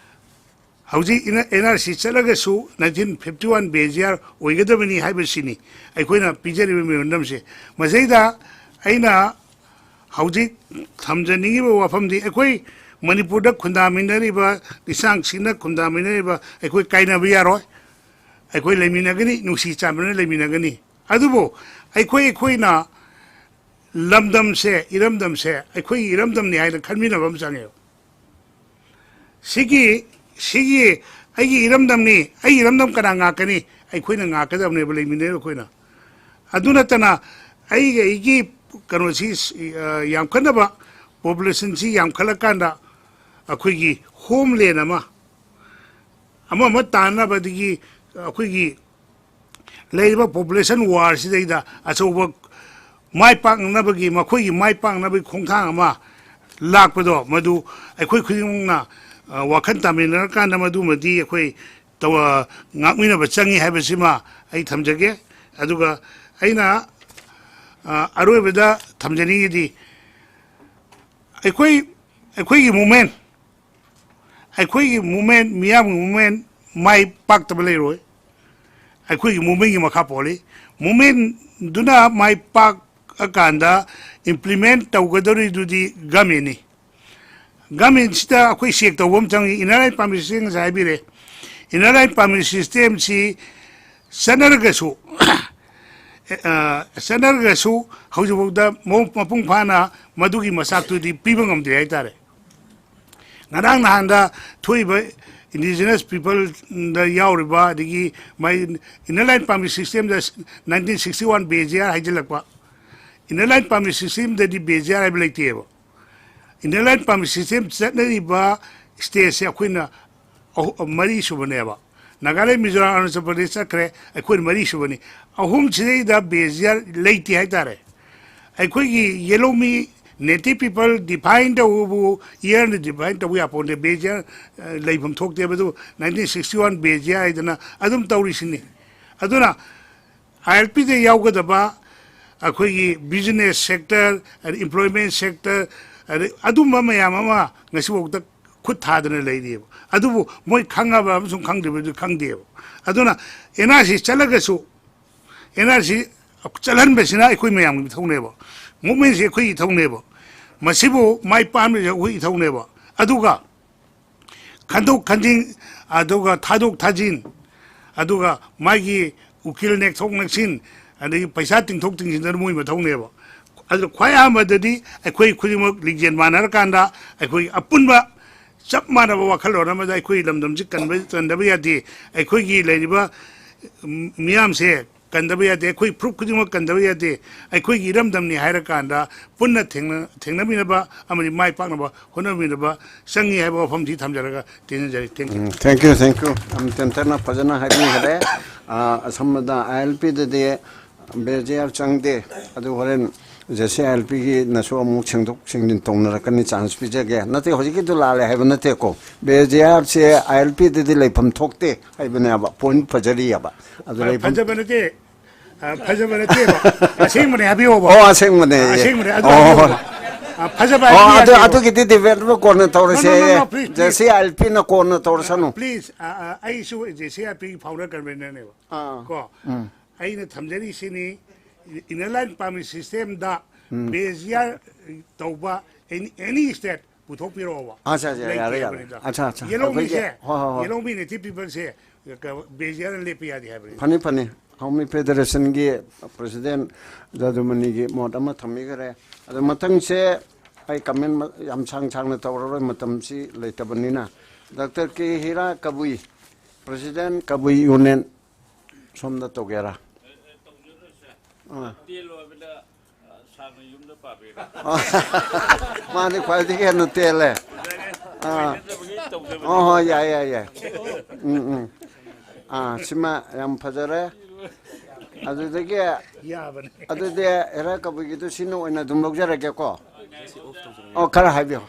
ꯍꯧꯖꯤꯛ ꯑꯦꯟ ꯑꯥꯔ ꯁꯤ ꯆꯠꯂꯒꯁꯨ ꯅꯥꯏꯟꯇꯤꯟ ꯐꯤꯐꯇꯤ ꯋꯥꯟ ꯕꯦꯁ ꯌꯔ ꯑꯣꯏꯒꯗꯕꯅꯤ ꯍꯥꯏꯕꯁꯤꯅꯤ ꯑꯩꯈꯣꯏꯅ ꯄꯤꯖꯔꯤꯕ ꯃꯦꯃꯣꯔꯦꯟꯗꯝꯁꯦ꯫ ꯃꯁꯤꯗꯩꯗ ꯑꯩꯅ ꯍꯧꯖꯤꯛ ꯊꯝꯖꯅꯤꯡꯉꯤꯕ ꯋꯥꯐꯝꯗꯤ, ꯑꯩꯈꯣꯏ ꯃꯅꯤꯄꯨꯔꯗ ꯈꯨꯟꯗꯥꯃꯤꯟꯅꯔꯤꯕ, ꯂꯤꯆꯥꯡ ꯁꯤꯠꯅ ꯈꯨꯟꯗꯥꯃꯤꯟꯅꯔꯤꯕ ꯑꯩꯈꯣꯏ ꯀꯥꯏꯅꯕ ꯌꯥꯔꯣꯏ꯫ ꯑꯩꯈꯣꯏ ꯂꯩꯃꯤꯟꯅꯒꯅꯤ, ꯅꯨꯡꯁꯤ ꯆꯥꯟꯅꯅ ꯂꯩꯃꯤꯟꯅꯒꯅꯤ꯫ ꯑꯗꯨꯕꯨ ꯑꯩꯈꯣꯏ ꯑꯩꯈꯣꯏꯅ ꯂꯝꯗꯝꯁꯦ, ꯏꯔꯝꯗꯝꯁꯦ ꯑꯩꯈꯣꯏꯒꯤ ꯏꯔꯝꯗꯝꯅꯤ ꯍꯥꯏꯅ ꯈꯟꯃꯤꯟꯅꯕ ꯑꯃ ꯆꯪꯉꯦꯕ꯫ ꯁꯤꯒꯤ, ꯁꯤꯒꯤ ꯑꯩꯒꯤ ꯏꯔꯝꯗꯝꯅꯤ, ꯑꯩꯒꯤ ꯏꯔꯝꯗꯝ ꯀꯅꯥ ꯉꯥꯛꯀꯅꯤ? ꯑꯩꯈꯣꯏꯅ ꯉꯥꯛꯀꯗꯕꯅꯦꯕ, ꯂꯩꯃꯤꯟꯅꯔꯤꯕ ꯑꯩꯈꯣꯏꯅ꯫ ꯑꯗꯨ ꯅꯠꯇꯅ ꯑꯩꯒꯤ, ꯑꯩꯒꯤ ꯀꯩꯅꯣꯁꯤ, ꯑ, ꯌꯥꯝꯈꯠꯅꯕ, ꯄꯣꯄꯨꯂꯦꯁꯟꯁꯤ ꯌꯥꯝꯈꯠꯂꯀꯥꯟꯗ ꯑꯩꯈꯣꯏꯒꯤ ꯍꯣꯝꯂꯦꯟ ꯑꯃ, ꯑꯃ ꯑꯃ ꯇꯥꯟꯅꯕꯗꯒꯤ ꯑꯩꯈꯣꯏꯒꯤ ꯂꯩꯔꯤꯕ ꯄꯣꯄꯨꯂꯦꯁꯟ ꯋꯥꯔꯁꯤꯗꯩꯗ ꯑꯆꯧꯕ ꯃꯥꯏ ꯄꯥꯛꯅꯅꯕꯒꯤ, ꯃꯈꯣꯏꯒꯤ ꯃꯥꯏ ꯄꯥꯛꯅꯕꯒꯤ ꯈꯣꯡꯊꯥꯡ ꯑꯃ ꯂꯥꯛꯄꯗꯣ, ꯃꯗꯨ ꯑꯩꯈꯣꯏ ꯈꯨꯗꯤꯡꯃꯛꯅ, ꯑ, ꯋꯥꯈꯜ ꯇꯥꯃꯤꯟꯅꯔꯀꯥꯟꯗ ꯃꯗꯨꯃꯗꯤ ꯑꯩꯈꯣꯏ ꯇꯧ-, ꯑ, ꯉꯥꯛꯃꯤꯟꯅꯕ ꯆꯪꯉꯤ ꯍꯥꯏꯕꯁꯤꯃ ꯑꯩ ꯊꯝꯖꯒꯦ꯫ ꯑꯗꯨꯒ ꯑꯩꯅ, ꯑ, ꯑꯔꯣꯏꯕꯗ ꯊꯝꯖꯅꯤꯡꯉꯤꯗꯤ, ꯑꯩꯈꯣꯏ, ꯑꯩꯈꯣꯏꯒꯤ movement, ꯑꯩꯈꯣꯏꯒꯤ movement, ꯃꯤꯌꯥꯝꯒꯤ movement, ꯃꯥꯏ ꯄꯥꯛꯇꯕ ꯂꯩꯔꯣꯏ꯫ ꯑꯩꯈꯣꯏꯒꯤ ꯃꯨꯞꯃꯦꯟꯒꯤ ꯃꯈꯥ ꯄꯣꯜꯂꯤ꯫ ꯃꯨꯞꯃꯦꯟꯗꯨꯅ ꯃꯥꯏ ꯄꯥꯛꯑꯀꯥꯟꯗ ꯏꯝꯄ꯭ꯂꯤꯃꯦꯟ ꯇꯧꯒꯗꯧꯔꯤꯗꯨꯗꯤ ꯒꯃꯦꯟꯅꯤ꯫ ꯒꯃꯦꯟꯁꯤꯗ ꯑꯩꯈꯣꯏ ꯆꯦꯛ ꯇꯧꯕ ꯑꯃ ꯆꯪꯉꯤ꯫ ꯏꯟꯅꯔ ꯂꯥꯏꯟ ꯄꯥꯔꯃꯤꯠ ꯁꯤꯁꯇꯦꯝ ꯉꯁꯥꯏ ꯍꯥꯏꯕꯤꯔꯦ꯫ ꯏꯟꯅꯔ ꯂꯥꯏꯟ ꯄꯥꯔꯃꯤꯠ ꯁꯤꯁꯇꯦꯝꯁꯤ ꯆꯠꯅꯔꯒꯁꯨ, ꯑ, ꯆꯠꯅꯔꯒꯁꯨ ꯍꯧꯖꯤꯛꯐꯥꯎꯗ ꯃꯑꯣꯡ ꯃꯄꯨꯡ ꯐꯥꯅ ꯃꯗꯨꯒꯤ ꯃꯆꯥꯛꯇꯨꯗꯤ ꯄꯤꯕ ꯉꯝꯗ꯭ꯔꯤ ꯍꯥꯏꯇꯥꯔꯦ꯫ ꯉꯔꯥꯡ ꯅꯍꯥꯟꯗ ꯊꯣꯛꯏꯕ ꯏꯟꯗꯤꯖꯤꯅꯁ ꯄꯤꯄꯜꯗ ꯌꯥꯎꯔꯤꯕ, ꯑꯗꯒꯤ ꯃꯥꯏ ꯏꯟꯅꯔ ꯂꯥꯏꯟ ꯄꯥꯔꯃꯤꯠ ꯁꯤꯁꯇꯦꯝꯗ ꯅꯥꯏꯟꯇꯤꯟ ꯁꯤꯛꯁꯇꯤ ꯋꯥꯟ ꯕꯦꯖꯤꯌꯥꯔ ꯍꯥꯏꯖꯤꯜꯂꯛꯄ꯫ ꯏꯟꯅꯔ ꯂꯥꯏꯟ ꯄꯥꯔꯃꯤꯠ ꯁꯤꯁꯇꯦꯝꯗꯗꯤ ꯕꯦꯖꯤꯌꯥꯔ ꯍꯥꯏꯕ ꯂꯩꯇꯦꯕ꯫ ꯏꯟꯅꯔ ꯂꯥꯏꯟ ꯄꯥꯔꯃꯤꯠ ꯁꯤꯁꯇꯦꯝ ꯆꯠꯅꯔꯤꯕ ꯁ꯭ꯇꯦꯠꯁꯦ ꯑꯩꯈꯣꯏꯅ ꯑꯍꯨ-, ꯃꯔꯤ ꯁꯨꯕꯅꯦꯕ꯫ ꯅꯥꯒꯥꯂꯦꯟ, ꯃꯤꯖꯣꯔꯥꯝ, ꯑꯔꯨꯅꯥꯆꯜ ꯄ꯭ꯔꯗꯦꯁ ꯆꯠꯈ꯭ꯔꯦ, ꯑꯩꯈꯣꯏꯅ ꯃꯔꯤ ꯁꯨꯕꯅꯤ꯫ ꯑꯍꯨꯝꯁꯤꯗꯩꯗ ꯕꯦꯖꯤꯌꯥꯔ ꯂꯩꯇꯦ ꯍꯥꯏꯇꯥꯔꯦ꯫ ꯑꯩꯈꯣꯏꯒꯤ ꯌꯦꯂꯣꯃꯤ ꯅꯦꯇꯤꯚ ꯄꯤꯄꯜ ꯗꯤꯐꯥꯏꯟ ꯇꯧꯕꯕꯨ ꯏꯌꯔꯅ ꯗꯤꯐꯥꯏꯟ ꯇꯧꯕ ꯌꯥꯄꯣꯟꯇꯦ꯫ ꯕꯦꯖꯤꯌꯥꯔ, ꯑ, ꯂꯩꯐꯝ ꯊꯣꯛꯇꯦꯕ꯫ ꯑꯗꯨ ꯅꯥꯏꯟꯇꯤꯟ ꯁꯤꯛꯁꯇꯤ ꯋꯥꯟ ꯕꯦꯖꯤꯌꯥꯔ ꯍꯥꯏꯗꯅ ꯑꯗꯨꯝ ꯇꯧꯔꯤꯁꯤꯅꯤ꯫ ꯑꯗꯨꯅ ꯑꯥꯏ ꯑꯦꯜ ꯄꯤꯗ ꯌꯥꯎꯒꯗꯕ ꯑꯩꯈꯣꯏꯒꯤ ꯕꯤꯖꯤꯅꯦꯁ ꯁꯦꯛꯇꯔ, ꯑꯗꯩ ꯏꯝꯄ꯭ꯂꯣꯏꯃꯦꯟ ꯁꯦꯛꯇꯔ, ꯑꯗꯩ ꯑꯗꯨꯝꯕ ꯃꯌꯥꯝ ꯑꯃ ꯉꯁꯤꯐꯥꯎꯗ ꯈꯨꯠ ꯊꯥꯗꯅ ꯂꯩꯔꯤꯑꯕ꯫ ꯑꯗꯨꯕꯨ ꯃꯣꯏ ꯈꯪꯉꯕ ꯑꯃꯁꯨꯡ ꯈꯪꯗ꯭ꯔꯤꯕꯗꯨ ꯈꯪꯗꯦꯕ꯫ ꯑꯗꯨꯅ ꯑꯦꯟ ꯑꯥꯔ ꯁꯤ ꯆꯠꯂꯒꯁꯨ, ꯑꯦꯟ ꯑꯥꯔ ꯁꯤ ꯆꯠꯍꯟꯕꯁꯤꯅ ꯑꯩꯈꯣꯏ ꯃꯌꯥꯝꯒꯤ ꯏꯊꯧꯅꯦꯕ, ꯃꯨꯞꯃꯦꯟꯁꯤ ꯑꯩꯈꯣꯏꯒꯤ ꯏꯊꯧꯅꯦꯕ, ꯃꯁꯤꯕꯨ ꯃꯥꯏ ꯄꯥꯛꯍꯟꯕꯁꯤ ꯑꯩꯈꯣꯏ ꯏꯊꯧꯅꯦꯕ꯫ ꯑꯗꯨꯒ ꯈꯟꯗꯣꯛ ꯈꯟꯖꯤꯟ, ꯑꯗꯨꯒ ꯊꯥꯗꯣꯛ ꯊꯥꯖꯤꯟ, ꯑꯗꯨꯒ ꯃꯥꯒꯤ ꯎꯀꯤꯜ ꯅꯦꯛꯊꯣꯛ ꯅꯦꯛꯁꯤꯟ, ꯑꯗꯒꯤ ꯄꯩꯁꯥ ꯇꯤꯡꯊꯣꯛ ꯇꯤꯡꯁꯤꯟꯗꯨꯅ ꯃꯣꯏ ꯃꯊꯧꯅꯦꯕ꯫ ꯑꯗꯨ ꯈ꯭ꯋꯥꯏ ꯑꯍꯥꯟꯕꯗꯗꯤ ꯑꯩꯈꯣꯏ ꯈꯨꯗꯤꯡꯃꯛ ꯂꯤꯡꯖꯦꯜ ꯃꯥꯟꯅꯔꯀꯥꯟꯗ ꯑꯩꯈꯣꯏ ꯑꯄꯨꯟꯕ ꯆꯞ ꯃꯥꯟꯅꯕ ꯋꯥꯈꯜꯂꯣꯟ ꯑꯃꯗ ꯑꯩꯈꯣꯏ ꯂꯝꯗꯝꯁꯤ ꯀꯟꯕ, ꯀꯟꯗꯕ ꯌꯥꯗꯦ꯫ ꯑꯩꯈꯣꯏꯒꯤ ꯂꯩꯔꯤꯕ, ꯎꯝ, ꯃꯤꯌꯥꯝꯁꯦ ꯀꯟꯗꯕ ꯌꯥꯗꯦ꯫ ꯑꯩꯈꯣꯏ ꯐꯨꯔꯨꯞ ꯈꯨꯗꯤꯡꯃꯛ ꯀꯟꯗꯕ ꯌꯥꯗꯦ꯫ ꯑꯩꯈꯣꯏꯒꯤ ꯏꯔꯝꯗꯝꯅꯤ ꯍꯥꯏꯔꯀꯥꯟꯗ ꯄꯨꯟꯅ ꯊꯦꯡꯅ-, ꯊꯦꯡꯅꯃꯤꯟꯅꯕ ꯑꯃꯗꯤ ꯃꯥꯏ ꯄꯥꯛꯅꯕ ꯍꯣꯠꯅꯃꯤꯟꯅꯕ ꯆꯪꯉꯤ ꯍꯥꯏꯕ ꯋꯥꯐꯝꯁꯤ ꯊꯝꯖꯔꯒ ꯇꯦꯟꯖꯖꯔꯤ꯫ Thank you꯫ Um, thank you, thank you꯫ ꯌꯥꯝ ꯇꯦꯟꯇꯛꯅ ꯐꯖꯅ ꯍꯥꯏꯕꯤꯈ꯭ꯔꯦ꯫ ꯑ, ꯑꯁꯝꯕꯗ ꯑꯥꯏ ꯑꯦꯜ ꯄꯤꯗꯗꯤ ꯕꯦꯖꯤꯌꯥꯔ ꯆꯪꯗꯦ꯫ ꯑꯗꯨ ꯍꯣꯔꯦꯟ ꯖꯦ ꯁꯤ ꯑꯥꯏ ꯑꯦꯜ ꯄꯤꯒꯤꯅꯁꯨ ꯑꯃꯨꯛ ꯁꯦꯡꯗꯣꯛ ꯁꯦꯡꯖꯤꯟ ꯇꯧꯅꯔꯛꯀꯅꯤ, ꯆꯥꯟꯁ ꯄꯤꯖꯒꯦ꯫ ꯅꯠꯇꯦ, ꯍꯧꯖꯤꯛꯀꯤꯗꯨ ꯂꯥꯜꯂꯦ ꯍꯥꯏꯕ ꯅꯠꯇꯦꯀꯣ꯫ ꯕꯦꯖꯤꯌꯥꯔꯁꯦ ꯑꯥꯏ ꯑꯦꯜ ꯄꯤꯗꯗꯤ ꯂꯩꯐꯝ ꯊꯣꯛꯇꯦ ꯍꯥꯏꯕꯅꯦꯕ꯫ ꯄꯣꯏꯟ ꯐꯖꯔꯤꯑꯕ꯫ ꯑꯗꯨ ꯐ-, ꯂꯩꯐꯝ ꯐꯖꯕ ꯅꯠꯇꯦ꯫ ꯑ, ꯐꯖꯕ ꯅꯠꯇꯦꯕ꯫ ꯑꯁꯦꯡꯕꯅꯦ ꯍꯥꯏꯕꯤꯌꯣꯕ꯫ ꯑꯣ, ꯑꯁꯦꯡꯕꯅꯦ꯫ ꯑ, ꯑꯁꯦꯡꯕꯅꯦ꯫ ꯑꯗꯨ ꯑꯣ, ꯍꯥꯏꯕꯤꯌꯣꯕ꯫ ꯑ, ꯐꯖꯕ ꯑꯣ, ꯍꯥꯏꯕꯗꯤ ꯑꯗꯨ, ꯌꯥꯗꯦꯕ꯫ ꯑꯗꯨꯒꯤꯗꯤ ꯗꯤꯕꯦꯠ ꯀꯣꯟꯅ ꯇꯧꯔꯁꯦ꯫ No, no, no, no, please, please. J C I L ꯄꯤꯅ ꯀꯣꯟꯅ ꯇꯧꯔꯁꯅꯨ꯫ Please, ꯑ, ꯑ, ꯑꯩꯁꯨ ꯖꯦ ꯁꯤ ꯑꯥꯏ ꯑꯦꯜ ꯄꯤꯒꯤ founder convenerꯅꯦꯕ꯫ ꯑꯥ꯫ ꯀꯣ? ꯎꯝ꯫ ꯑꯩꯅ ꯊꯝꯖꯔꯤꯁꯤꯅꯤ, Inner Line Permit Systemꯗ ꯎꯝ꯫ Base year ꯇꯧꯕ any, any state ꯄꯨꯊꯣꯛꯄꯤꯔꯛꯑꯣꯕ꯫ ꯑꯠꯆꯥ, ꯑꯠꯆꯥ, ꯂꯩꯇꯦ ꯌꯥꯔꯦ, ꯌꯥꯔꯦ꯫ ꯍꯥꯏꯕꯅꯤꯗ꯫ ꯑꯠꯆꯥ, ꯑꯠꯆꯥ꯫ Yellow ꯑꯩꯈꯣꯏꯒꯤ, ꯃꯤꯁꯦ, ꯍꯣꯏ, ꯍꯣꯏ, ꯍꯣꯏ꯫ Yellow ꯃꯤ native peopleꯁꯦ ꯕꯦꯖꯤꯌꯥꯔ ꯂꯦꯞꯄ ꯌꯥꯗꯦ ꯍꯥꯏꯕꯅꯤ꯫ ꯐꯅꯤ, ꯐꯅꯤ꯫ ꯍꯥꯎꯃꯤ ꯐꯦꯗꯔꯦꯁꯟꯒꯤ ꯄ꯭ꯔꯁꯤꯗꯦꯟ ꯖꯥꯗꯨꯃꯅꯤꯒꯤ ꯃꯣꯠ ꯑꯃ ꯊꯝꯕꯤꯈꯔꯦ꯫ ꯑꯗꯣ ꯃꯊꯪꯁꯦ ꯑꯩ ꯀꯃꯦꯟ ꯃ-, ꯌꯥꯝ ꯁꯥꯡ ꯁꯥꯡꯅ ꯇꯧꯔꯔꯣꯏ, ꯃꯇꯝꯁꯤ ꯂꯩꯇꯕꯅꯤꯅ꯫ ꯗꯥꯛꯇꯔ ꯀꯦ ꯍꯤꯔꯥ ꯀꯕꯨꯏ, ꯄ꯭ꯔꯁꯤꯗꯦꯟ ꯀꯕꯨꯏ ꯌꯨꯅꯤꯌꯟ, ꯁꯣꯝꯗ ꯇꯧꯒꯦꯔꯥ? ꯑꯥ꯫ ꯇꯦꯜꯂꯣ ꯍꯥꯏꯕꯗ, ꯑ, ꯁꯥꯡꯅ ꯌꯨꯝꯗ ꯄꯥꯕꯤꯔꯣ꯫ ꯃꯥꯗꯤ ꯈ꯭ꯋꯥꯏꯗꯒꯤ ꯍꯦꯟꯅ ꯇꯦꯜꯂꯦ꯫ ꯑꯥ꯫ ꯍꯩꯅꯗꯕꯒꯤ ꯇꯧꯖꯕꯅꯤ꯫ ꯑꯣ, ꯍꯣꯏ, ꯌꯥꯏ, ꯌꯥꯏ, ꯌꯥꯏ꯫ ꯎꯝ, ꯎꯝ꯫ ꯑꯥ, ꯁꯤꯃ ꯌꯥꯝ ꯐꯖꯔꯦ꯫ ꯑꯗꯨꯗꯒꯤ, ꯌꯥꯕꯅꯦ꯫ ꯑꯗꯨꯗꯤ ꯍꯦꯔꯥ ꯀꯕꯨꯏꯒꯤꯗꯨ ꯁꯤꯅ ꯑꯣꯏꯅ ꯑꯗꯨꯝ ꯂꯧꯖꯔꯒꯦꯀꯣ꯫ ꯑꯣ, ꯈꯔ ꯍꯥꯏꯕꯤꯌꯣ꯫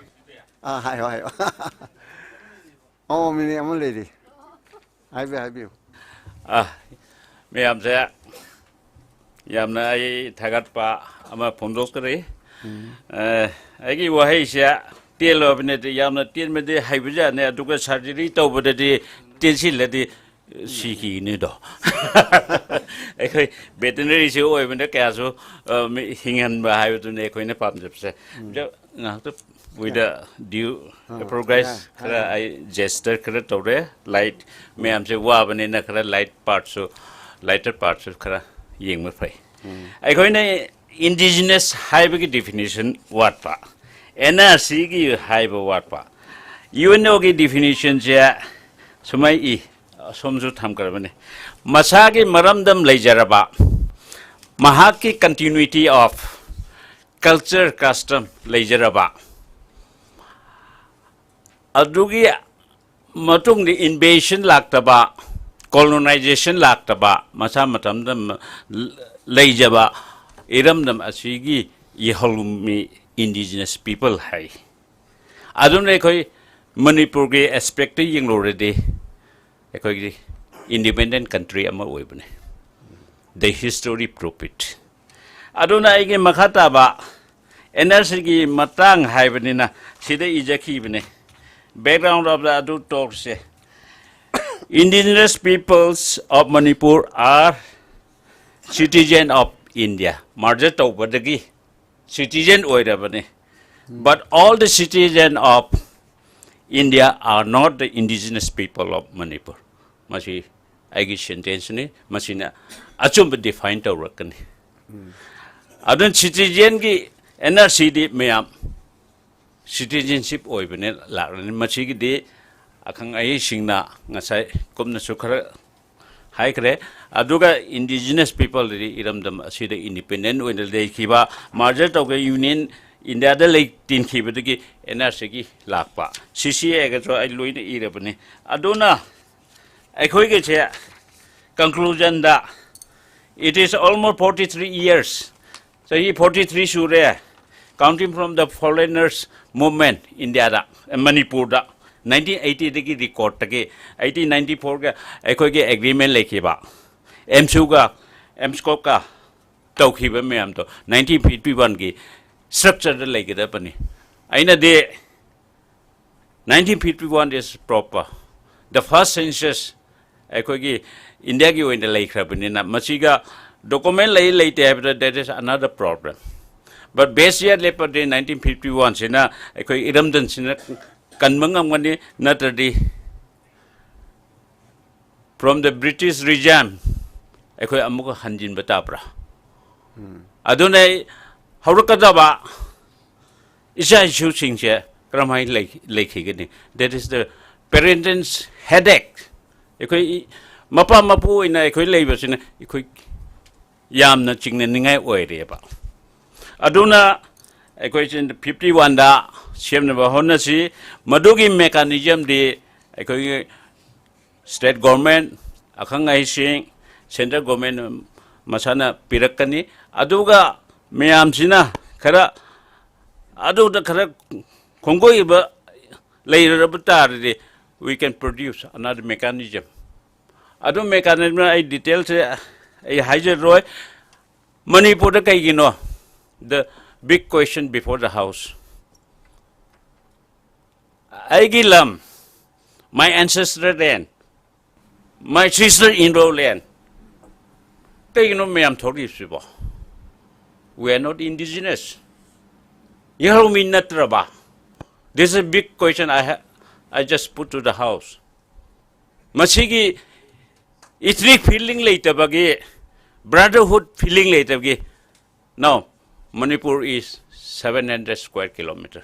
ꯑꯥ, ꯍꯥꯏꯌꯣ, ꯍꯥꯏꯌꯣ꯫ ꯑꯣ, ꯃꯤꯅꯤꯠ ꯑꯃ ꯂꯩꯔꯤ꯫ ꯍꯥꯏꯕꯤꯌꯨ, ꯍꯥꯏꯕꯤꯌꯨ꯫ ꯑ, ꯃꯌꯥꯝꯁꯦ ꯌꯥꯝꯅ ꯑꯩ ꯊꯥꯒꯠꯄ ꯑꯃ ꯐꯣꯡꯗꯣꯛꯆꯔꯤ꯫ ꯎꯝ꯫ ꯑ, ꯑꯩꯒꯤ ꯋꯥꯍꯩꯁꯦ ꯇꯦꯜꯂꯕꯅꯤꯗꯤ ꯌꯥꯝꯅ ꯇꯦꯟꯕꯗꯤ ꯍꯩꯕꯖꯥꯠꯅꯤ, ꯑꯗꯨꯒ surgery ꯇꯧꯕꯗꯗꯤ ꯇꯦꯟꯁꯤꯜꯂꯗꯤ ꯁꯤꯈꯤꯅꯤꯗꯣ꯫ ꯑꯩꯈꯣꯏ ꯚꯦꯇꯤꯅꯔꯤꯁꯤ ꯑꯣꯏꯕꯅ ꯀꯌꯥꯁꯨ, ꯑ, ꯃꯤ ꯍꯤꯡꯍꯟꯕ ꯍꯥꯏꯕꯗꯨꯅꯤ ꯑꯩꯈꯣꯏꯅ ꯄꯥꯝꯖꯕꯁꯦ꯫ ꯎꯝ꯫ ꯑꯗꯣ ꯉꯥꯏꯍꯥꯛꯇ with the due ah, apologies, ꯌꯥꯏ, ꯈꯔ ꯍꯥꯏꯔꯣ꯫ ꯑꯩ gesture ꯈꯔ ꯇꯧꯔꯦ꯫ Light ꯃꯌꯥꯝꯁꯦ ꯋꯥꯕꯅꯤꯅ ꯈꯔ light partꯁꯨ, lighter partꯁꯨ ꯈꯔ ꯌꯦꯡꯕ ꯐꯩ꯫ ꯎꯝ꯫ ꯑꯩꯈꯣꯏꯅ indigenous ꯍꯥꯏꯕꯒꯤ definition ꯋꯥꯠꯄ, ꯑꯦꯟ ꯑꯥꯔ ꯁꯤꯒꯤ ꯍꯥꯏꯕ ꯋꯥꯠꯄ, ꯌꯨ ꯑꯦꯟ ꯑꯣꯒꯤ definitionꯁꯦ ꯁꯨꯃꯥꯏ ꯏ, ꯑꯁꯣꯝꯁꯨ ꯊꯝꯈ꯭ꯔꯕꯅꯤ, ꯃꯁꯥꯒꯤ ꯃꯔꯝꯗꯝ ꯂꯩꯖꯔꯕ, ꯃꯍꯥꯛꯀꯤ continuity of culture, custom ꯂꯩꯖꯔꯕ, ꯑꯗꯨꯒꯤ ꯃꯇꯨꯡꯗ invasion ꯂꯥꯛꯇꯕ, colonization ꯂꯥꯛꯇꯕ, ꯃꯁꯥ ꯃꯇꯝꯗ ꯂꯩꯖꯕ ꯏꯔꯝꯗꯝ ꯑꯁꯤꯒꯤ ꯌꯦꯍꯧꯂꯨꯝꯃꯤ indigenous people ꯍꯥꯏ꯫ ꯑꯗꯨꯅ ꯑꯩꯈꯣꯏ ꯃꯅꯤꯄꯨꯔꯒꯤ aspecꯇ ꯌꯦꯡꯂꯨꯔꯗꯤ, ꯑꯩꯈꯣꯏꯒꯤ independent country ꯑꯃ ꯑꯣꯏꯕꯅꯤ꯫ The history prove it꯫ ꯑꯗꯨꯅ ꯑꯩꯒꯤ ꯃꯈꯥ ꯇꯥꯕ ꯑꯦꯟ ꯑꯥꯔ ꯁꯤꯒꯤ ꯃꯇꯥꯡ ꯍꯥꯏꯕꯅꯤꯅ ꯁꯤꯗ ꯏꯖꯈꯤꯕꯅꯦ꯫ Background of the ꯑꯗꯨ ꯇꯣꯛꯁꯦ꯫ Indigenous peoples of Manipur are citizen of India. Merger ꯇꯧꯕꯗꯒꯤ citizen ꯑꯣꯏꯔꯕꯅꯤ꯫ But all the citizen of India are not the indigenous people of Manipur. ꯃꯁꯤ ꯑꯩꯒꯤ sentenceꯅꯤ꯫ ꯃꯁꯤꯅ ꯑꯆꯨꯝꯕ define ꯇꯧꯔꯛꯀꯅꯤ꯫ ꯑꯗꯨꯅ citizenꯒꯤ ꯑꯦꯟ ꯑꯥꯔ ꯁꯤꯗꯤ ꯃꯌꯥꯝ citizenship ꯑꯣꯏꯕꯅꯦ ꯂꯥꯛꯂꯅꯤ꯫ ꯃꯁꯤꯒꯤꯗꯤ ꯑꯈꯪ ꯑꯍꯩꯁꯤꯡꯅ ꯉꯁꯥꯏ ꯀꯨꯞꯅꯁꯨ ꯈꯔ ꯍꯥꯏꯈ꯭ꯔꯦ꯫ ꯑꯗꯨꯒ indigenous peopleꯗꯤ ꯏꯔꯝꯗꯝ ꯑꯁꯤꯗ independent ꯑꯣꯏꯅ ꯂꯩꯈꯤꯕ, merger ꯇꯧꯈꯤꯕ, union Indiaꯗ ꯂꯩ ꯇꯤꯟꯈꯤꯕꯗꯒꯤ ꯑꯦꯟ ꯑꯥꯔ ꯁꯤꯒꯤ ꯂꯥꯛꯄ꯫ ꯁꯤ ꯁꯤ ꯑꯦꯒꯁꯨ ꯑꯩ ꯂꯣꯏꯅ ꯏꯔꯕꯅꯤ꯫ ꯑꯗꯨꯅ ꯑꯩꯈꯣꯏꯒꯤꯁꯦ conclusionꯗ, it is almost forty three years, ꯆꯍꯤ forty three ꯁꯨꯔꯦ, counting from the foreigners movement Indiaꯗ, ꯃꯅꯤꯄꯨꯔꯗ꯫ Nineteen eightyꯗꯒꯤ recordꯇꯒꯤ, eighteen ninety fourꯒ ꯑꯩꯈꯣꯏꯒꯤ agreement ꯂꯩꯈꯤꯕ, ꯑꯦꯝꯁꯨꯒ ꯑꯦꯝꯁꯀꯣꯞꯀ ꯇꯧꯈꯤꯕ ꯃꯌꯥꯝꯗꯣ nineteen fifty oneꯒꯤ structureꯗ ꯂꯩꯒꯗꯕꯅꯤ꯫ ꯑꯩꯅꯗꯤ nineteen fifty one is proper, the first census ꯑꯩꯈꯣꯏꯒꯤ ꯏꯟꯗꯤꯌꯥꯒꯤ ꯑꯣꯏꯅ ꯂꯩꯈ꯭ꯔꯕꯅꯤꯅ, ꯃꯁꯤꯒ document ꯂꯩ ꯂꯩꯇꯦ ꯍꯥꯏꯕꯗ, that is another problem. But base year ꯂꯦꯞꯄꯗꯤ nineteen fifty oneꯁꯤꯅ ꯑꯩꯈꯣꯏ ꯏꯔꯝꯗꯝꯁꯤꯅ ꯀꯟꯕ ꯉꯝꯒꯅꯤ, ꯅꯠꯇ꯭ꯔꯗꯤ from the British regime ꯑꯩꯈꯣꯏ ꯑꯃꯨꯛꯀ ꯍꯟꯖꯤꯟꯕ ꯇꯥꯕ꯭ꯔꯥ? ꯑꯗꯨꯅ ꯑꯩ ꯍꯧꯔꯛꯀꯗꯕ ꯏꯆꯥ ꯏꯁꯨꯁꯤꯡꯁꯦ ꯀꯔꯝꯍꯥꯏꯅ ꯂꯩ-, ꯂꯩꯈꯤꯒꯅꯤ? That is the parents' headache. ꯑꯩꯈꯣꯏ ꯏ-, ꯃꯄꯥ ꯃꯄꯨ ꯑꯣꯏꯅ ꯑꯩꯈꯣꯏ ꯂꯩꯕꯁꯤꯅ ꯑꯩꯈꯣꯏ ꯌꯥꯝꯅ ꯆꯤꯡꯅꯅꯤꯡꯉꯥꯏ ꯑꯣꯏꯔꯦꯕ꯫ ꯑꯗꯨꯅ ꯑꯩꯈꯣꯏꯁꯤ fifty oneꯗ ꯁꯦꯝꯅꯕ ꯍꯣꯠꯅꯁꯤ꯫ ꯃꯗꯨꯒꯤ mechanismꯗꯤ ꯑꯩꯈꯣꯏꯒꯤ state government, ꯑꯈꯪ ꯑꯍꯩꯁꯤꯡ, central government ꯃꯁꯥꯅ ꯄꯤꯔꯛꯀꯅꯤ꯫ ꯑꯗꯨꯒ ꯃꯌꯥꯝꯁꯤꯅ ꯈꯔ, ꯑꯗꯨꯗ ꯈꯔ ꯈꯣꯡꯒꯣꯏꯕ ꯂꯩꯔꯕ ꯇꯥꯔꯗꯤ, we can produce another mechanism. ꯑꯗꯨ mechanism ꯑꯩ detailꯁꯦ ꯑꯩ ꯍꯥꯏꯖꯔꯣꯏ꯫ ꯃꯅꯤꯄꯨꯔꯗ ꯀꯩꯒꯤꯅꯣ the Big question before the house. ꯑꯩꯒꯤ ꯂꯝ, my ancestral land, my sister in-law land, ꯀꯩꯒꯤꯅꯣ ꯃꯌꯥꯝ ꯊꯣꯛꯂꯤꯕꯁꯤꯕꯣ? We are not indigenous. ꯌꯥꯔꯧꯃꯤ ꯅꯠꯇ꯭ꯔꯕ? This is a big question I, ha- I just put to the house. ꯃꯁꯤꯒꯤ ethnic feeling ꯂꯩꯇꯕꯒꯤ, brotherhood feeling ꯂꯩꯇꯕꯒꯤ, no, Manipur is seven hundred square kilometer.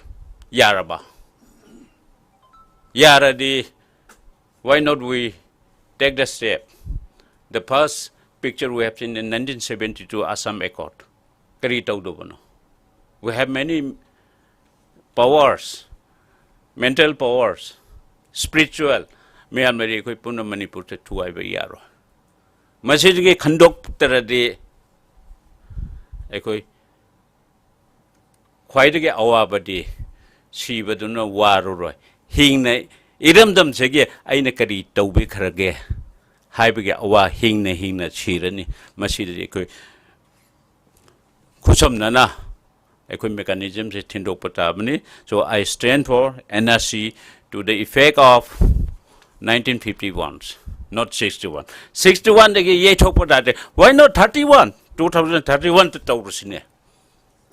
ꯌꯥꯔꯕ? ꯌꯥꯔꯗꯤ, why not we take the step? The first picture we have seen in nineteen seventy-two Assam Accord. ꯀꯔꯤ ꯇꯧꯗꯧꯕꯅꯣ? We have many powers, mental powers, spiritual, ꯃꯌꯥꯝ ꯂꯩꯔꯤ꯫ ꯑꯩꯈꯣꯏ ꯄꯨꯟꯅ ꯃꯅꯤꯄꯨꯔꯗ ꯊꯨꯒꯥꯏꯕ ꯌꯥꯔꯣꯏ꯫ ꯃꯁꯤꯗꯒꯤ ꯈꯟꯗꯣꯛꯇ꯭ꯔꯗꯤ ꯑꯩꯈꯣꯏ ꯈ꯭ꯋꯥꯏꯗꯒꯤ ꯑꯋꯥꯕꯗꯤ ꯁꯤꯕꯗꯨꯅ ꯋꯥꯔꯨꯔꯣꯏ꯫ ꯍꯤꯡꯅ ꯏꯔꯝꯗꯝꯁꯤꯒꯤ ꯑꯩꯅ ꯀꯔꯤ ꯇꯧꯕꯤꯈ꯭ꯔꯒꯦ ꯍꯥꯏꯕꯒꯤ ꯑꯋꯥ ꯍꯤꯡꯅ ꯍꯤꯡꯅ ꯁꯤꯔꯅꯤ꯫ ꯃꯁꯤꯗꯗꯤ ꯑꯩꯈꯣꯏ ꯈꯨꯠꯁꯝꯅꯅ ꯑꯩꯈꯣꯏ mechanismꯁꯦ ꯊꯤꯟꯗꯣꯛꯄ ꯇꯥꯕꯅꯤ꯫ So I stand for N R C to the effect of nineteen fifty-one, not sixty-one. Sixty-oneꯗꯒꯤ ꯌꯩꯊꯣꯛꯄ ꯇꯥꯔꯗꯤ, why not thirty-one? Two thousand thirty-oneꯗ ꯇꯧꯔꯁꯤꯅꯦ꯫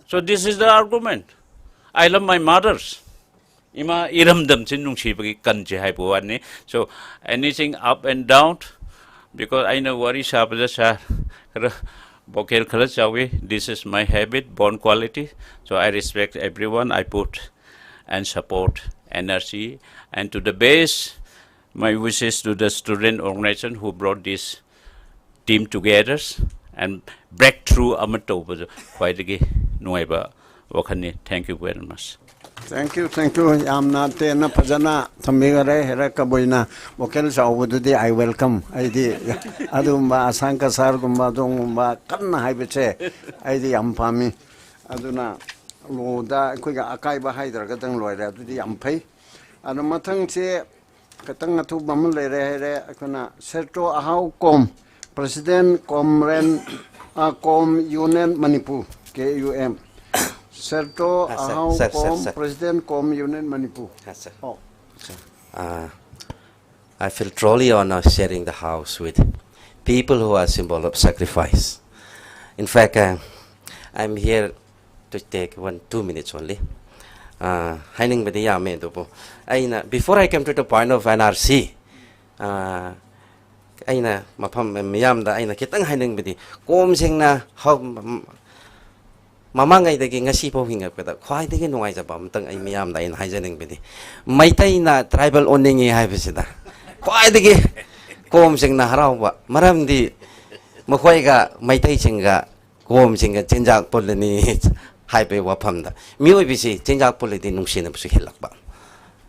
So this is the argument. I love my mothers. ꯏꯃꯥ ꯏꯔꯝꯗꯝꯁꯤ ꯅꯨꯡꯁꯤꯕꯒꯤ ꯀꯟꯁꯦ ꯍꯥꯏꯕ ꯋꯥꯅꯤ꯫ So anything up and down, because ꯑꯩꯅ ꯋꯥꯔꯤ ꯁꯥꯕꯗ ꯁꯥꯔ ꯈꯔ vocal ꯈꯔ ꯆꯥꯎꯏ. This is my habit, born quality. So I respect everyone. I put and support N R C. And to the base, my wishes to the student organization who brought this team together and breakthrough ꯑꯃ ꯇꯧꯕꯗ ꯈ꯭ꯋꯥꯏꯗꯒꯤ ꯅꯨꯡꯉꯥꯏꯕ ꯋꯥꯈꯜꯅꯤ꯫ Thank you very much. Thank you, thank you. ꯌꯥꯝꯅ ꯇꯦꯟꯅ ꯐꯖꯅ ꯊꯝꯕꯤꯈꯔꯦ ꯍꯦꯔꯥ ꯀꯕꯨꯏꯅ꯫ Vocal ꯆꯥꯎꯕꯗꯨꯗꯤ I welcome. ꯑꯩꯗꯤ ꯑꯗꯨꯒꯨꯝꯕ ꯑꯁꯥꯡ ꯀꯁꯥꯔꯒꯨꯝꯕ ꯑꯗꯨꯒꯨꯝꯕ ꯀꯟꯅ ꯍꯥꯏꯕꯁꯦ ꯑꯩꯗꯤ ꯌꯥꯝ ꯄꯥꯝꯃꯤ꯫ ꯑꯗꯨꯅ ꯂꯣꯗ ꯑꯩꯈꯣꯏꯒ ꯑꯀꯥꯏꯕ ꯍꯥꯏꯗ꯭ꯔꯒꯗꯪ ꯂꯣꯏꯔꯦ꯫ ꯑꯗꯨꯗꯤ ꯌꯥꯝ ꯐꯩ꯫ ꯑꯗꯣ ꯃꯊꯪꯁꯦ ꯈꯤꯇꯪ ꯑꯊꯨꯕ ꯑꯃ ꯂꯩꯔꯦ ꯍꯥꯏꯔꯦ꯫ ꯑꯩꯈꯣꯏꯅ ꯁꯦꯇ꯭ꯔꯣ ꯑꯍꯥꯎ ꯀꯣꯝ, President Comrade, ꯑ, Com Union Manipur, K U M꯫ Serto Ah, sir, Ahau sir, sir, Kom, sir. President Kom Union Manipur. Yes, sir. Oh. Uh, I feel truly honored sharing the house with people who are symbol of sacrifice. In fact, uh, I'm here to take one, two minutes only. Uh, ꯍꯥꯏꯅꯤꯡꯕꯗꯤ ꯌꯥꯝꯃꯦ ꯑꯗꯨꯕꯨ ꯑꯩꯅ, before I come to the point of N R C, uh, ꯑꯩꯅ ꯃꯐꯝ ꯃꯤꯌꯥꯝꯗ ꯑꯩꯅ ꯈꯤꯇꯪ ꯍꯥꯏꯅꯤꯡꯕꯗꯤ, ꯀꯣꯝꯁꯤꯡꯅ ꯍꯧ- ꯃꯃꯥꯡꯉꯩꯗꯒꯤ ꯉꯁꯤꯐꯥꯎ ꯍꯤꯡꯉꯛꯄꯗ ꯈ꯭ꯋꯥꯏꯗꯒꯤ ꯅꯨꯡꯉꯥꯏꯖꯕ ꯑꯃꯇꯪ ꯑꯩ ꯃꯤꯌꯥꯝꯗ ꯑꯩꯅ ꯍꯥꯏꯖꯅꯤꯡꯕꯗꯤ, ꯃꯩꯇꯩꯅ tribal ꯑꯣꯟꯅꯤꯡꯉꯤ ꯍꯥꯏꯕꯁꯤꯗ ꯈ꯭ꯋꯥꯏꯗꯒꯤ ꯀꯣꯝꯁꯤꯡꯅ ꯍꯔꯥꯎꯕ꯫ ꯃꯔꯝꯗꯤ ꯃꯈꯣꯏꯒ, ꯃꯩꯇꯩꯁꯤꯡꯒ ꯀꯣꯝꯁꯤꯡꯒ ꯆꯤꯟꯖꯥꯛ ꯄꯨꯜꯂꯅꯤ ꯍꯥꯏꯕꯒꯤ ꯋꯥꯐꯝꯗ, ꯃꯤꯑꯣꯏꯕꯁꯤ ꯆꯤꯟꯖꯥꯛ ꯄꯨꯜꯂꯗꯤ ꯅꯨꯡꯁꯤꯅꯕꯁꯨ ꯍꯦꯜꯂꯛꯄ꯫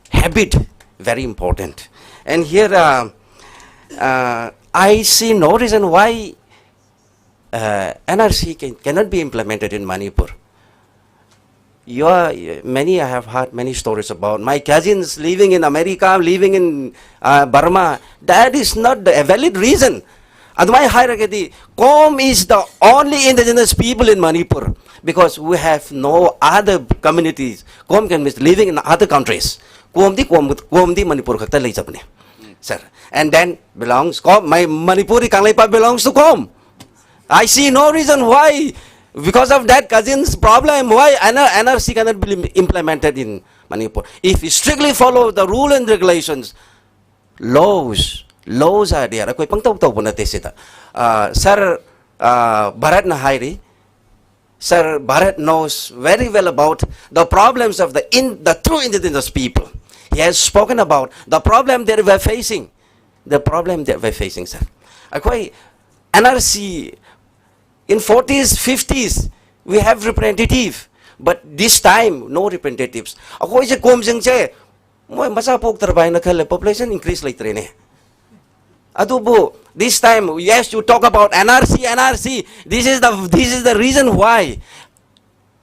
Habit, very important. And here, uh, uh, I see no reason why uh, N R C can, cannot be implemented in Manipur. You are, many, I have heard many stories about my cousins living in America, living in uh, Burma. That is not the, a valid reason. ꯑꯗꯨꯃꯥꯏꯅ ꯍꯥꯏꯔꯒꯗꯤ, Kom is the only indigenous people in Manipur, because we have no other communities. Kom can be living in other countries. ꯀꯣꯝꯗꯤ ꯀꯣꯝ, ꯀꯣꯝꯗꯤ ꯃꯅꯤꯄꯨꯔ ꯈꯛꯇ ꯂꯩꯖꯕꯅꯦ, sir. And then belongs Kom, my Manipuri Kangleipak belongs to Kom. I see no reason why, because of that cousin's problem, why N R, N R C cannot be implemented in Manipur. If we strictly follow the rule and regulations, laws, laws are there. ꯑꯩꯈꯣꯏ ꯄꯪꯇꯧ ꯇꯧꯕ ꯅꯠꯇꯦ ꯁꯤꯗ꯫ Uh, sir, uh, ꯚꯥꯔꯠꯅ ꯍꯥꯏꯔꯤ, Sir Bharat knows very well about the problems of the, in, the true indigenous people. He has spoken about the problem that we're facing. The problem that we're facing, sir. ꯑꯩꯈꯣꯏ N R C, in forties, fifties, we have representative, but this time, no representatives. ꯑꯩꯈꯣꯏꯁꯦ ꯀꯣꯝꯁꯤꯡꯁꯦ ꯃꯣꯏ ꯃꯆꯥ ꯄꯣꯛꯇ꯭ꯔꯕ ꯍꯥꯏꯅ ꯈꯜꯂꯦ, population increase ꯂꯩꯇ꯭ꯔꯦꯅꯦ꯫ ꯑꯗꯨꯕꯨ this time, yes, you talk about N R C, N R C. This is the, this is the reason why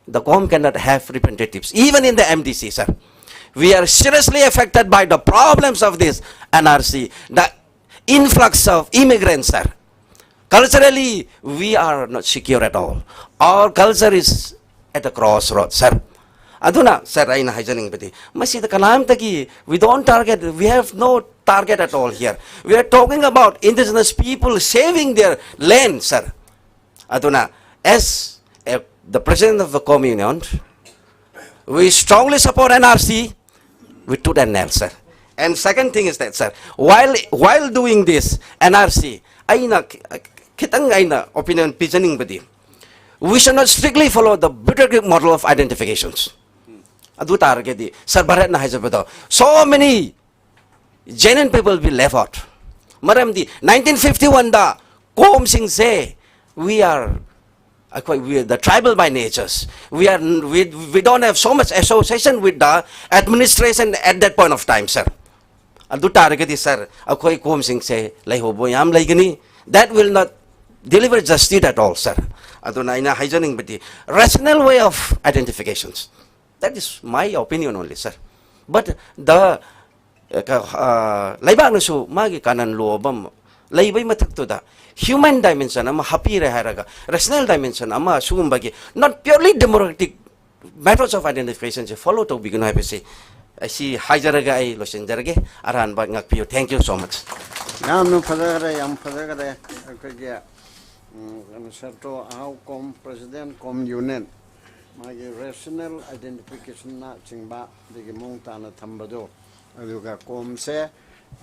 the Kom cannot have representatives, even in the M D C, sir. We are seriously affected by the problems of this N R C, the influx of immigrants, sir. Culturally, we are not secure at all. Our culture is at the crossroad, sir. ꯑꯗꯨꯅ, sir, ꯑꯩꯅ ꯍꯥꯏꯖꯅꯤꯡꯕꯗꯤ, ꯃꯁꯤꯗ ꯀꯅꯥꯝꯇꯒꯤ, we don't target, we have no target at all here. We are talking about indigenous people saving their land, sir. ꯑꯗꯨꯅ, as a, the president of the Kom Union, we strongly support N R C with tooth and nail, sir. And second thing is that, sir, while, while doing this N R C, ꯑꯩꯅ ꯈꯤ-, ꯈꯤꯇꯪ ꯑꯩꯅ opinion ꯄꯤꯖꯅꯤꯡꯕꯗꯤ, we should not strictly follow the bureaucratic model of identifications. ꯑꯗꯨ ꯇꯥꯔꯒꯗꯤ, sir, ꯚꯥꯔꯠꯅ ꯍꯥꯏꯖꯕꯗꯣ, so many genuine people will left out. ꯃꯔꯝꯗꯤ nineteen fifty-one the ꯀꯣꯝꯁꯤꯡꯁꯦ, we are, ꯑꯩꯈꯣꯏ, we are the tribal by natures. We are, we, we don't have so much association with the administration at that point of time, sir. ꯑꯗꯨ ꯇꯥꯔꯒꯗꯤ, sir, ꯑꯩꯈꯣꯏ ꯀꯣꯝꯁꯤꯡꯁꯦ ꯂꯩꯍꯧꯕ ꯌꯥꯝ ꯂꯩꯒꯅꯤ. That will not deliver justice at all, sir. ꯑꯗꯨꯅ ꯑꯩꯅ ꯍꯥꯏꯖꯅꯤꯡꯕꯗꯤ, rational way of identifications. That is my opinion only, sir. But the, uh, ꯂꯩꯕꯥꯛꯅꯁꯨ ꯃꯥꯒꯤ canon law ꯑꯃ ꯂꯩꯕꯩ ꯃꯊꯛꯇꯨꯗ human dimension ꯑꯃ ꯍꯥꯞꯄꯤꯔꯦ ꯍꯥꯏꯔꯒ, rational dimension ꯑꯃ, ꯁꯤꯒꯨꯝꯕꯒꯤ not purely democratic methods of identification say follow ꯇꯧꯕꯤꯒꯅꯨ ꯍꯥꯏꯕꯁꯤ ꯑꯁꯤ ꯍꯥꯏꯖꯔꯒ ꯑꯩ ꯂꯣꯏꯁꯤꯟꯖꯔꯒꯦ꯫ ꯑꯔꯥꯟꯕ ꯉꯥꯛꯄꯤꯌꯨ꯫ Thank you so much. ꯌꯥꯝꯅ ꯐꯖꯈ꯭ꯔꯦ, ꯌꯥꯝ ꯐꯖꯈ꯭ꯔꯦ꯫ ꯑꯩꯈꯣꯏꯒꯤ, ꯎꯝ, ꯀꯩꯅꯣ, ꯁꯦꯇ꯭ꯔꯣ ꯑꯍꯥꯎ ꯀꯣꯝ, president ꯀꯣꯝ union, ꯃꯥꯒꯤ rational identification ꯅ ꯆꯤꯡꯕ, ꯑꯗꯒꯤ ꯃꯑꯣꯡ ꯇꯥꯅ ꯊꯝꯕꯗꯣ, ꯑꯗꯨꯒ ꯀꯣꯝꯁꯦ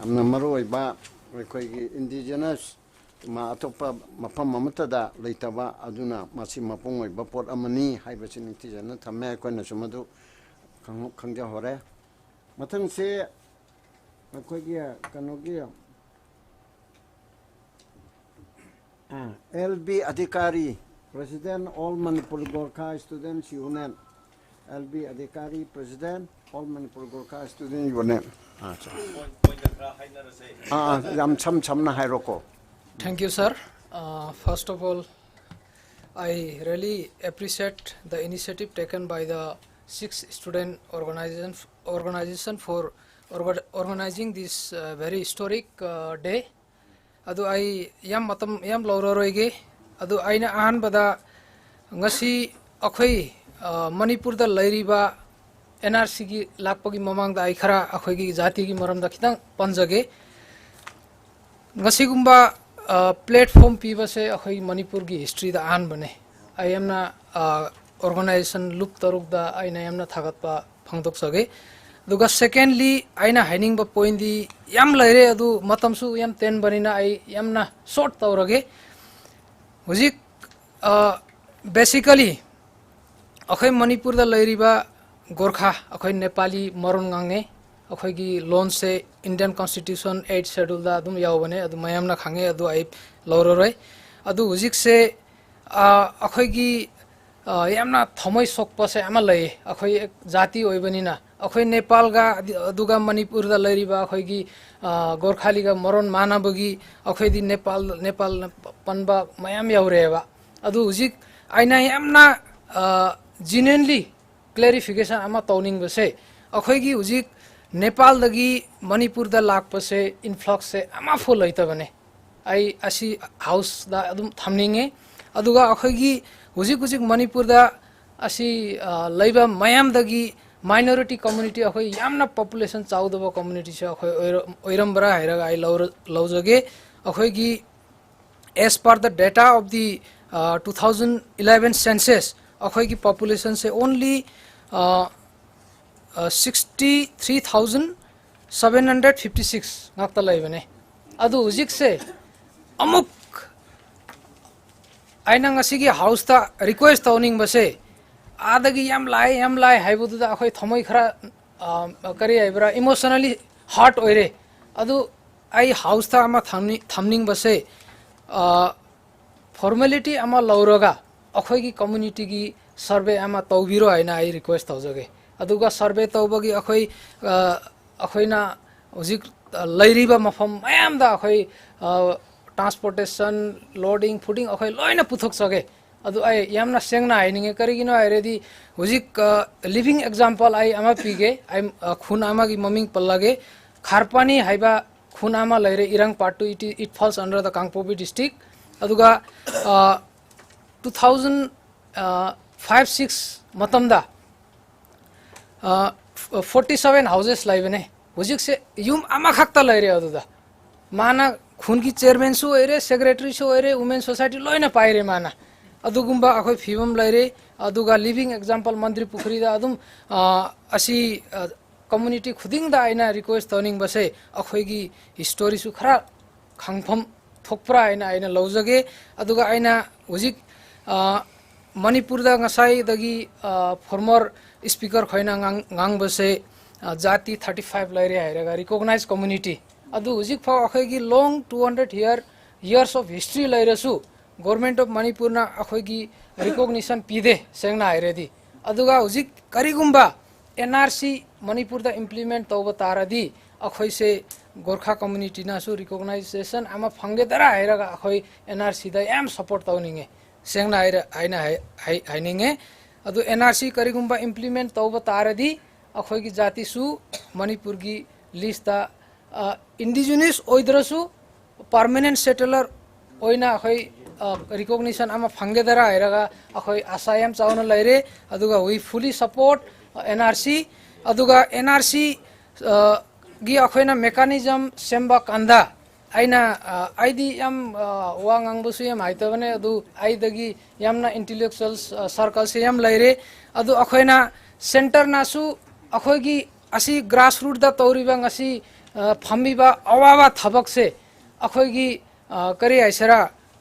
ꯌꯥꯝꯅ ꯃꯔꯨ ꯑꯣꯏꯕ ꯑꯩꯈꯣꯏꯒꯤ indigenous ꯃꯥ ꯑꯇꯣꯞꯄ ꯃꯐꯝ ꯑꯃꯠꯇꯗ ꯂꯩꯇꯕ, ꯑꯗꯨꯅ ꯃꯁꯤ ꯃꯄꯨꯡ ꯑꯣꯏꯕ ꯄꯣꯠ ꯑꯃꯅꯤ ꯍꯥꯏꯕꯁꯤ ꯅꯤꯡꯊꯤꯖꯅ ꯊꯝꯃꯦ꯫ ꯑꯩꯈꯣꯏꯅꯁꯨ ꯃꯗꯨ ꯈꯪ-, ꯈꯪꯖꯍꯧꯔꯦ꯫ ꯃꯊꯪꯁꯦ ꯑꯩꯈꯣꯏꯒꯤ ꯀꯩꯅꯣꯒꯤ, ꯑꯥ, L B Adhikari, President, All Manipur Gorkha Students Union, L B Adhikari, President, All Manipur Gorkha Students Union. ꯑꯥ, ꯑꯥ, ꯌꯥꯝ ꯁꯝ ꯁꯝꯅ ꯍꯥꯏꯔꯣꯀꯣ꯫ Thank you, sir. Uh, first of all, I really appreciate the initiative taken by the six student organization, organization for orga-, organizing this, uh, very historic, uh, day. ꯑꯗꯨ ꯑꯩ ꯌꯥꯝ ꯃꯇꯝ ꯌꯥꯝ ꯂꯧꯔꯔꯣꯏꯒꯦ꯫ ꯑꯗꯨ ꯑꯩꯅ ꯑꯍꯥꯟꯕꯗ ꯉꯁꯤ ꯑꯩꯈꯣꯏ ꯃꯅꯤꯄꯨꯔꯗ ꯂꯩꯔꯤꯕ ꯑꯦꯟ ꯑꯥꯔ ꯁꯤꯒꯤ ꯂꯥꯛꯄꯒꯤ ꯃꯃꯥꯡꯗ ꯑꯩ ꯈꯔ ꯑꯩꯈꯣꯏꯒꯤ ꯖꯥꯇꯤꯒꯤ ꯃꯔꯝꯗ ꯈꯤꯇꯪ ꯄꯟꯖꯒꯦ꯫ ꯉꯁꯤꯒꯨꯝꯕ ꯄ꯭ꯂꯦꯠꯐꯣꯝ ꯄꯤꯕꯁꯦ ꯑꯩꯈꯣꯏ ꯃꯅꯤꯄꯨꯔꯒꯤ ꯍꯤꯁꯇ꯭ꯔꯤꯗ ꯑꯍꯥꯟꯕꯅꯦ꯫ ꯑꯩ ꯌꯥꯝꯅ ꯑꯣꯔꯒꯅꯥꯏꯖꯦꯁꯟ ꯂꯨꯞ ꯇꯔꯨꯛꯇ ꯑꯩꯅ ꯌꯥꯝꯅ ꯊꯥꯒꯠꯄ ꯐꯣꯡꯗꯣꯛꯆꯒꯦ꯫ ꯑꯗꯨꯒ ꯁꯦꯀꯦꯟꯂꯤ, ꯑꯩꯅ ꯍꯥꯏꯅꯤꯡꯕ ꯄꯣꯏꯟꯗꯤ ꯌꯥꯝ ꯂꯩꯔꯦ, ꯑꯗꯨ ꯃꯇꯝꯁꯨ ꯌꯥꯝ ꯇꯦꯟꯕꯅꯤꯅ ꯑꯩ ꯌꯥꯝꯅ ꯁꯣꯔꯠ ꯇꯧꯔꯒꯦ꯫ ꯍꯧꯖꯤꯛ ꯕꯦꯁꯤꯀꯦꯂꯤ ꯑꯩꯈꯣꯏ ꯃꯅꯤꯄꯨꯔꯗ ꯂꯩꯔꯤꯕ ꯒꯣꯔꯈꯥ, ꯑꯩꯈꯣꯏ ꯅꯦꯄꯥꯂꯤ ꯃꯔꯣꯟ ꯉꯥꯡꯉꯦ꯫ ꯑꯩꯈꯣꯏꯒꯤ ꯂꯣꯟꯁꯦ ꯏꯟꯗꯤꯌꯟ ꯀꯣꯟꯁꯇꯤꯇ꯭ꯌꯨꯁꯟ ꯑꯩꯠ ꯁꯦꯗꯨꯜꯗ ꯑꯗꯨꯝ ꯌꯥꯎꯕꯅꯦ, ꯑꯗꯨ ꯃꯌꯥꯝꯅ ꯈꯪꯉꯦ, ꯑꯗꯨ ꯑꯩ ꯂꯧꯔꯔꯣꯏ꯫ ꯑꯗꯨ ꯍꯧꯖꯤꯛꯁꯦ ꯑꯩꯈꯣꯏꯒꯤ ꯌꯥꯝꯅ ꯊꯃꯣꯏ ꯁꯣꯛꯄꯁꯦ ꯑꯃ ꯂꯩ꯫ ꯑꯩꯈꯣꯏ ꯖꯥꯇꯤ ꯑꯣꯏꯕꯅꯤꯅ ꯑꯩꯈꯣꯏ ꯅꯦꯄꯥꯜꯒ ꯑꯗꯨꯒ ꯃꯅꯤꯄꯨꯔꯗ ꯂꯩꯔꯤꯕ ꯑꯩꯈꯣꯏꯒꯤ ꯒꯣꯔꯈꯥꯂꯤꯒ ꯃꯔꯣꯟ ꯃꯥꯟꯅꯕꯒꯤ ꯑꯩꯈꯣꯏꯗꯤ ꯅꯦꯄꯥꯜ ꯅꯦꯄꯥꯜꯅ ꯄꯟꯕ ꯃꯌꯥꯝ ꯌꯧꯔꯦꯕ꯫ ꯑꯗꯨ ꯍꯧꯖꯤꯛ ꯑꯩꯅ ꯌꯥꯝꯅ ꯖꯤꯅ꯭ꯋꯟꯂꯤ ꯀ꯭ꯂꯦꯔꯤꯐꯤꯀꯦꯁꯟ ꯑꯃ ꯇꯧꯅꯤꯡꯕꯁꯦ, ꯑꯩꯈꯣꯏꯒꯤ ꯍꯧꯖꯤꯛ ꯅꯦꯄꯥꯜꯗꯒꯤ ꯃꯅꯤꯄꯨꯔꯗ ꯂꯥꯛꯄꯁꯦ ꯏꯟꯐ꯭ꯂꯛꯁꯁꯦ ꯑꯃꯐꯥꯎ ꯂꯩꯇꯕꯅꯦ꯫ ꯑꯩ ꯑꯁꯤ ꯍꯥꯎꯁꯇ ꯑꯗꯨꯝ ꯊꯝꯅꯤꯡꯉꯦ꯫ ꯑꯗꯨꯒ ꯑꯩꯈꯣꯏꯒꯤ ꯍꯧꯖꯤꯛ ꯍꯧꯖꯤꯛ ꯃꯅꯤꯄꯨꯔꯗ ꯑꯁꯤ ꯂꯩꯕ ꯃꯌꯥꯝꯗꯒꯤ ꯃꯥꯏꯅꯣꯔꯤꯇꯤ ꯀꯝꯃ꯭ꯌꯨꯅꯤꯇꯤ, ꯑꯩꯈꯣꯏ ꯌꯥꯝꯅ ꯄꯣꯄꯨꯂꯦꯁꯟ ꯆꯥꯎꯗꯕ ꯀꯝꯃ꯭ꯌꯨꯅꯤꯇꯤꯁꯦ ꯑꯩꯈꯣꯏ ꯑꯣꯏꯔꯝꯕ꯭ꯔꯥ ꯍꯥꯏꯔꯒ ꯑꯩ ꯂꯧꯖꯒꯦ꯫ ꯑꯩꯈꯣꯏꯒꯤ as per the data of the two thousand eleven census, ꯑꯩꯈꯣꯏꯒꯤ ꯄꯣꯄꯨꯂꯦꯁꯟꯁꯦ only sixty three thousand seven hundred fifty six ꯉꯥꯛꯇ ꯂꯩꯕꯅꯦ꯫ ꯑꯗꯨ ꯍꯧꯖꯤꯛꯁꯦ ꯑꯃꯨꯛ ꯑꯩꯅ ꯉꯁꯤꯒꯤ ꯍꯥꯎꯁꯇ ꯔꯤꯀ꯭ꯋꯦꯁ ꯇꯧꯅꯤꯡꯕꯁꯦ, ꯑꯥꯗꯒꯤ ꯌꯥꯝ ꯂꯥꯏ ꯌꯥꯝ ꯂꯥꯏ ꯍꯥꯏꯕꯗꯨꯗ ꯑꯩꯈꯣꯏ ꯊꯃꯣꯏ ꯈꯔ ꯀꯔꯤ ꯍꯥꯏꯕ꯭ꯔꯥ, ꯏꯃꯣꯁꯅꯦꯜꯂꯤ ꯍꯔꯠ ꯑꯣꯏꯔꯦ꯫ ꯑꯗꯨ ꯑꯩ ꯍꯥꯎꯁꯇ ꯑꯃ ꯊꯝꯅꯤꯡꯕꯁꯦ, ꯐꯣꯔꯃꯦꯂꯤꯇꯤ ꯑꯃ ꯂꯧꯔꯒ ꯑꯩꯈꯣꯏꯒꯤ ꯀꯝꯃ꯭ꯌꯨꯅꯤꯇꯤꯒꯤ ꯁꯔꯚꯦ ꯑꯃ ꯇꯧꯕꯤꯔꯣ ꯍꯥꯏꯅ ꯑꯩ ꯔꯤꯀ꯭ꯋꯦꯁ ꯇꯧꯖꯒꯦ꯫ ꯑꯗꯨꯒ ꯁꯔꯚꯦ ꯇꯧꯕꯒꯤ ꯑꯩꯈꯣꯏ ꯑꯩꯈꯣꯏꯅ ꯍꯧꯖꯤꯛ ꯂꯩꯔꯤꯕ ꯃꯐꯝ ꯃꯌꯥꯝꯗ ꯑꯩꯈꯣꯏ ꯇ꯭ꯔꯥꯟꯁꯄꯣꯔꯇꯦꯁꯟ, ꯂꯣꯗꯤꯡ ꯐꯨꯗꯤꯡ ꯑꯩꯈꯣꯏ ꯂꯣꯏꯅ ꯄꯨꯊꯣꯛꯆꯒꯦ꯫ ꯑꯗꯨ ꯑꯩ ꯌꯥꯝꯅ ꯁꯦꯡꯅ ꯍꯥꯏꯅꯤꯡꯉꯦ꯫ ꯀꯔꯤꯒꯤꯅꯣ ꯍꯥꯏꯔꯗꯤ ꯍꯧꯖꯤꯛ ꯂꯤꯚꯤꯡ ꯑꯦꯛꯖꯥꯝꯄꯜ ꯑꯩ ꯑꯃ ꯄꯤꯒꯦ꯫ ꯑꯩ ꯈꯨꯟ ꯑꯃꯒꯤ ꯃꯃꯤꯡ ꯄꯜꯂꯒꯦ꯫ ꯈꯥꯔꯄꯥꯅꯤ ꯍꯥꯏꯕ ꯈꯨꯟ ꯑꯃ ꯂꯩꯔꯦ, ꯏꯔꯪ part two, it falls under the Kangpokpi district. ꯑꯗꯨꯒ ꯇꯨ ꯊꯥꯎꯖꯟ ꯐꯥꯏꯚ ꯁꯤꯛꯁ ꯃꯇꯝꯗ, ꯑ, ꯐꯣꯔꯇꯤ ꯁꯚꯦꯟ ꯍꯥꯎꯁꯦꯁ ꯂꯩꯕꯅꯦ꯫ ꯍꯧꯖꯤꯛꯁꯦ ꯌꯨꯝ ꯑꯃꯈꯛꯇ ꯂꯩꯔꯦ ꯑꯗꯨꯗ꯫ ꯃꯥꯅ ꯈꯨꯟꯒꯤ ꯆꯤꯌꯔꯃꯦꯟꯁꯨ ꯑꯣꯏꯔꯦ, ꯁꯦꯀ꯭ꯔꯦꯇꯔꯤꯁꯨ ꯑꯣꯏꯔꯦ, ꯋꯨꯃꯦꯟ ꯁꯣꯁꯥꯏꯇꯤ ꯂꯣꯏꯅ ꯄꯥꯏꯔꯦ ꯃꯥꯅ꯫ ꯑꯗꯨꯒꯨꯝꯕ ꯑꯩꯈꯣꯏ ꯐꯤꯕꯝ ꯂꯩꯔꯦ꯫ ꯑꯗꯨꯒ ꯂꯤꯚꯤꯡ ꯑꯦꯛꯖꯥꯝꯄꯜ ꯃꯟꯇ꯭ꯔꯤ ꯄꯨꯈ꯭ꯔꯤꯗ ꯑꯗꯨꯝ, ꯑ, ꯑꯁꯤ, ꯑ, ꯀꯝꯃ꯭ꯌꯨꯅꯤꯇꯤ ꯈꯨꯗꯤꯡꯗ ꯑꯩꯅ ꯔꯤꯀ꯭ꯋꯦꯁ ꯇꯧꯅꯤꯡꯕꯁꯦ, ꯑꯩꯈꯣꯏꯒꯤ ꯍꯤꯁꯇꯣꯔꯤꯁꯨ ꯈꯔ ꯈꯪꯐꯝ ꯊꯣꯛꯄ꯭ꯔꯥ ꯍꯥꯏꯅ ꯑꯩꯅ ꯂꯧꯖꯒꯦ꯫ ꯑꯗꯨꯒ ꯑꯩꯅ ꯍꯧꯖꯤꯛ, ꯑ, ꯃꯅꯤꯄꯨꯔꯗ ꯉꯁꯥꯏꯗꯒꯤ, ꯑ, ꯐꯣꯔꯃꯔ ꯁ꯭ꯄꯤꯀꯔ ꯈꯣꯏꯅ ꯉꯥꯡ-, ꯉꯥꯡꯕꯁꯦ, ꯑ, ꯖꯥꯇꯤ ꯊꯥꯔꯇꯤ ꯐꯥꯏꯚ ꯂꯩꯔꯦ ꯍꯥꯏꯔꯒ, ꯔꯤꯀꯣꯛꯅꯥꯏꯖ ꯀꯝꯃ꯭ꯌꯨꯅꯤꯇꯤ꯫ ꯑꯗꯨ ꯍꯧꯖꯤꯛ ꯐꯥꯎ ꯑꯩꯈꯣꯏꯒꯤ long two hundred year, years of history ꯂꯩꯔꯁꯨ, ꯒꯣꯔꯃꯦꯟ ꯑꯣꯐ ꯃꯅꯤꯄꯨꯔꯅ ꯑꯩꯈꯣꯏꯒꯤ ꯔꯤꯀꯣꯛꯅꯤꯁꯟ ꯄꯤꯗꯦ, ꯁꯦꯡꯅ ꯍꯥꯏꯔꯗꯤ꯫ ꯑꯗꯨꯒ ꯍꯧꯖꯤꯛ ꯀꯔꯤꯒꯨꯝꯕ ꯑꯦꯟ ꯑꯥꯔ ꯁꯤ ꯃꯅꯤꯄꯨꯔꯗ ꯏꯝꯄ꯭ꯂꯤꯃꯦꯟ ꯇꯧꯕ ꯇꯥꯔꯗꯤ, ꯑꯩꯈꯣꯏꯁꯦ ꯒꯣꯔꯈꯥ ꯀꯝꯃ꯭ꯌꯨꯅꯤꯇꯤꯅꯁꯨ ꯔꯤꯀꯣꯛꯅꯥꯏꯖꯦꯁꯟ ꯑꯃ ꯐꯪꯒꯗ꯭ꯔꯥ ꯍꯥꯏꯔꯒ, ꯑꯩꯈꯣꯏ ꯑꯦꯟ ꯑꯥꯔ ꯁꯤꯗ ꯌꯥꯝ ꯁꯞꯄꯣꯔꯠ ꯇꯧꯅꯤꯡꯉꯦ, ꯁꯦꯡꯅ ꯍꯥꯏꯔ-, ꯍꯥꯏꯅ ꯍꯥꯏ-, ꯍꯥꯏ-, ꯍꯥꯏꯅꯤꯡꯉꯦ꯫ ꯑꯗꯨ ꯑꯦꯟ ꯑꯥꯔ ꯁꯤ ꯀꯔꯤꯒꯨꯝꯕ ꯏꯝꯄ꯭ꯂꯤꯃꯦꯟ ꯇꯧꯕ ꯇꯥꯔꯗꯤ, ꯑꯩꯈꯣꯏꯒꯤ ꯖꯥꯇꯤꯁꯨ ꯃꯅꯤꯄꯨꯔꯒꯤ ꯂꯤꯁꯇ, ꯑ, ꯏꯟꯗꯤꯖꯤꯅꯁ ꯑꯣꯏꯗ꯭ꯔꯁꯨ, ꯄꯥꯔꯃꯅꯦꯟ ꯁꯦꯇꯂꯔ ꯑꯣꯏꯅ ꯑꯩꯈꯣꯏ, ꯑ, ꯔꯤꯀꯣꯛꯅꯤꯁꯟ ꯑꯃ ꯐꯪꯒꯗ꯭ꯔꯥ ꯍꯥꯏꯔꯒ ꯑꯩꯈꯣꯏ ꯑꯥꯁꯥ ꯌꯥꯝ ꯆꯥꯎꯅ ꯂꯩꯔꯦ꯫ ꯑꯗꯨꯒ we fully support, ꯑ, ꯑꯦꯟ ꯑꯥꯔ ꯁꯤ꯫ ꯑꯗꯨꯒ ꯑꯦꯟ ꯑꯥꯔ ꯁꯤ, ꯑ, ꯒꯤ ꯑꯩꯈꯣꯏꯅ ꯃꯦꯀꯥꯅꯤꯖꯝ ꯁꯦꯝꯕ ꯀꯥꯟꯗ ꯑꯩꯅ, ꯑ, ꯑꯩꯗꯤ ꯌꯥꯝ, ꯑ, ꯋꯥ ꯉꯥꯡꯕꯁꯨ ꯌꯥꯝ ꯍꯩꯇꯕꯅꯦ, ꯑꯗꯨ ꯑꯩꯗꯒꯤ ꯌꯥꯝꯅ ꯏꯟꯇꯦꯂꯦꯛꯆꯨꯋꯦꯜ, ꯑ, ꯁꯔꯀꯜꯁꯦ ꯌꯥꯝ ꯂꯩꯔꯦ꯫ ꯑꯗꯨ ꯑꯩꯈꯣꯏꯅ ꯁꯦꯟꯇꯔꯅꯁꯨ ꯑꯩꯈꯣꯏꯒꯤ ꯑꯁꯤ ꯒ꯭ꯔꯥꯁꯔꯨꯠꯇ ꯇꯧꯔꯤꯕ ꯉꯁꯤ, ꯑ, ꯐꯝꯃꯤꯕ ꯑꯋꯥꯕ ꯊꯕꯛꯁꯦ ꯑꯩꯈꯣꯏꯒꯤ, ꯑ, ꯀꯔꯤ ꯍꯥꯏꯁꯤꯔꯥ,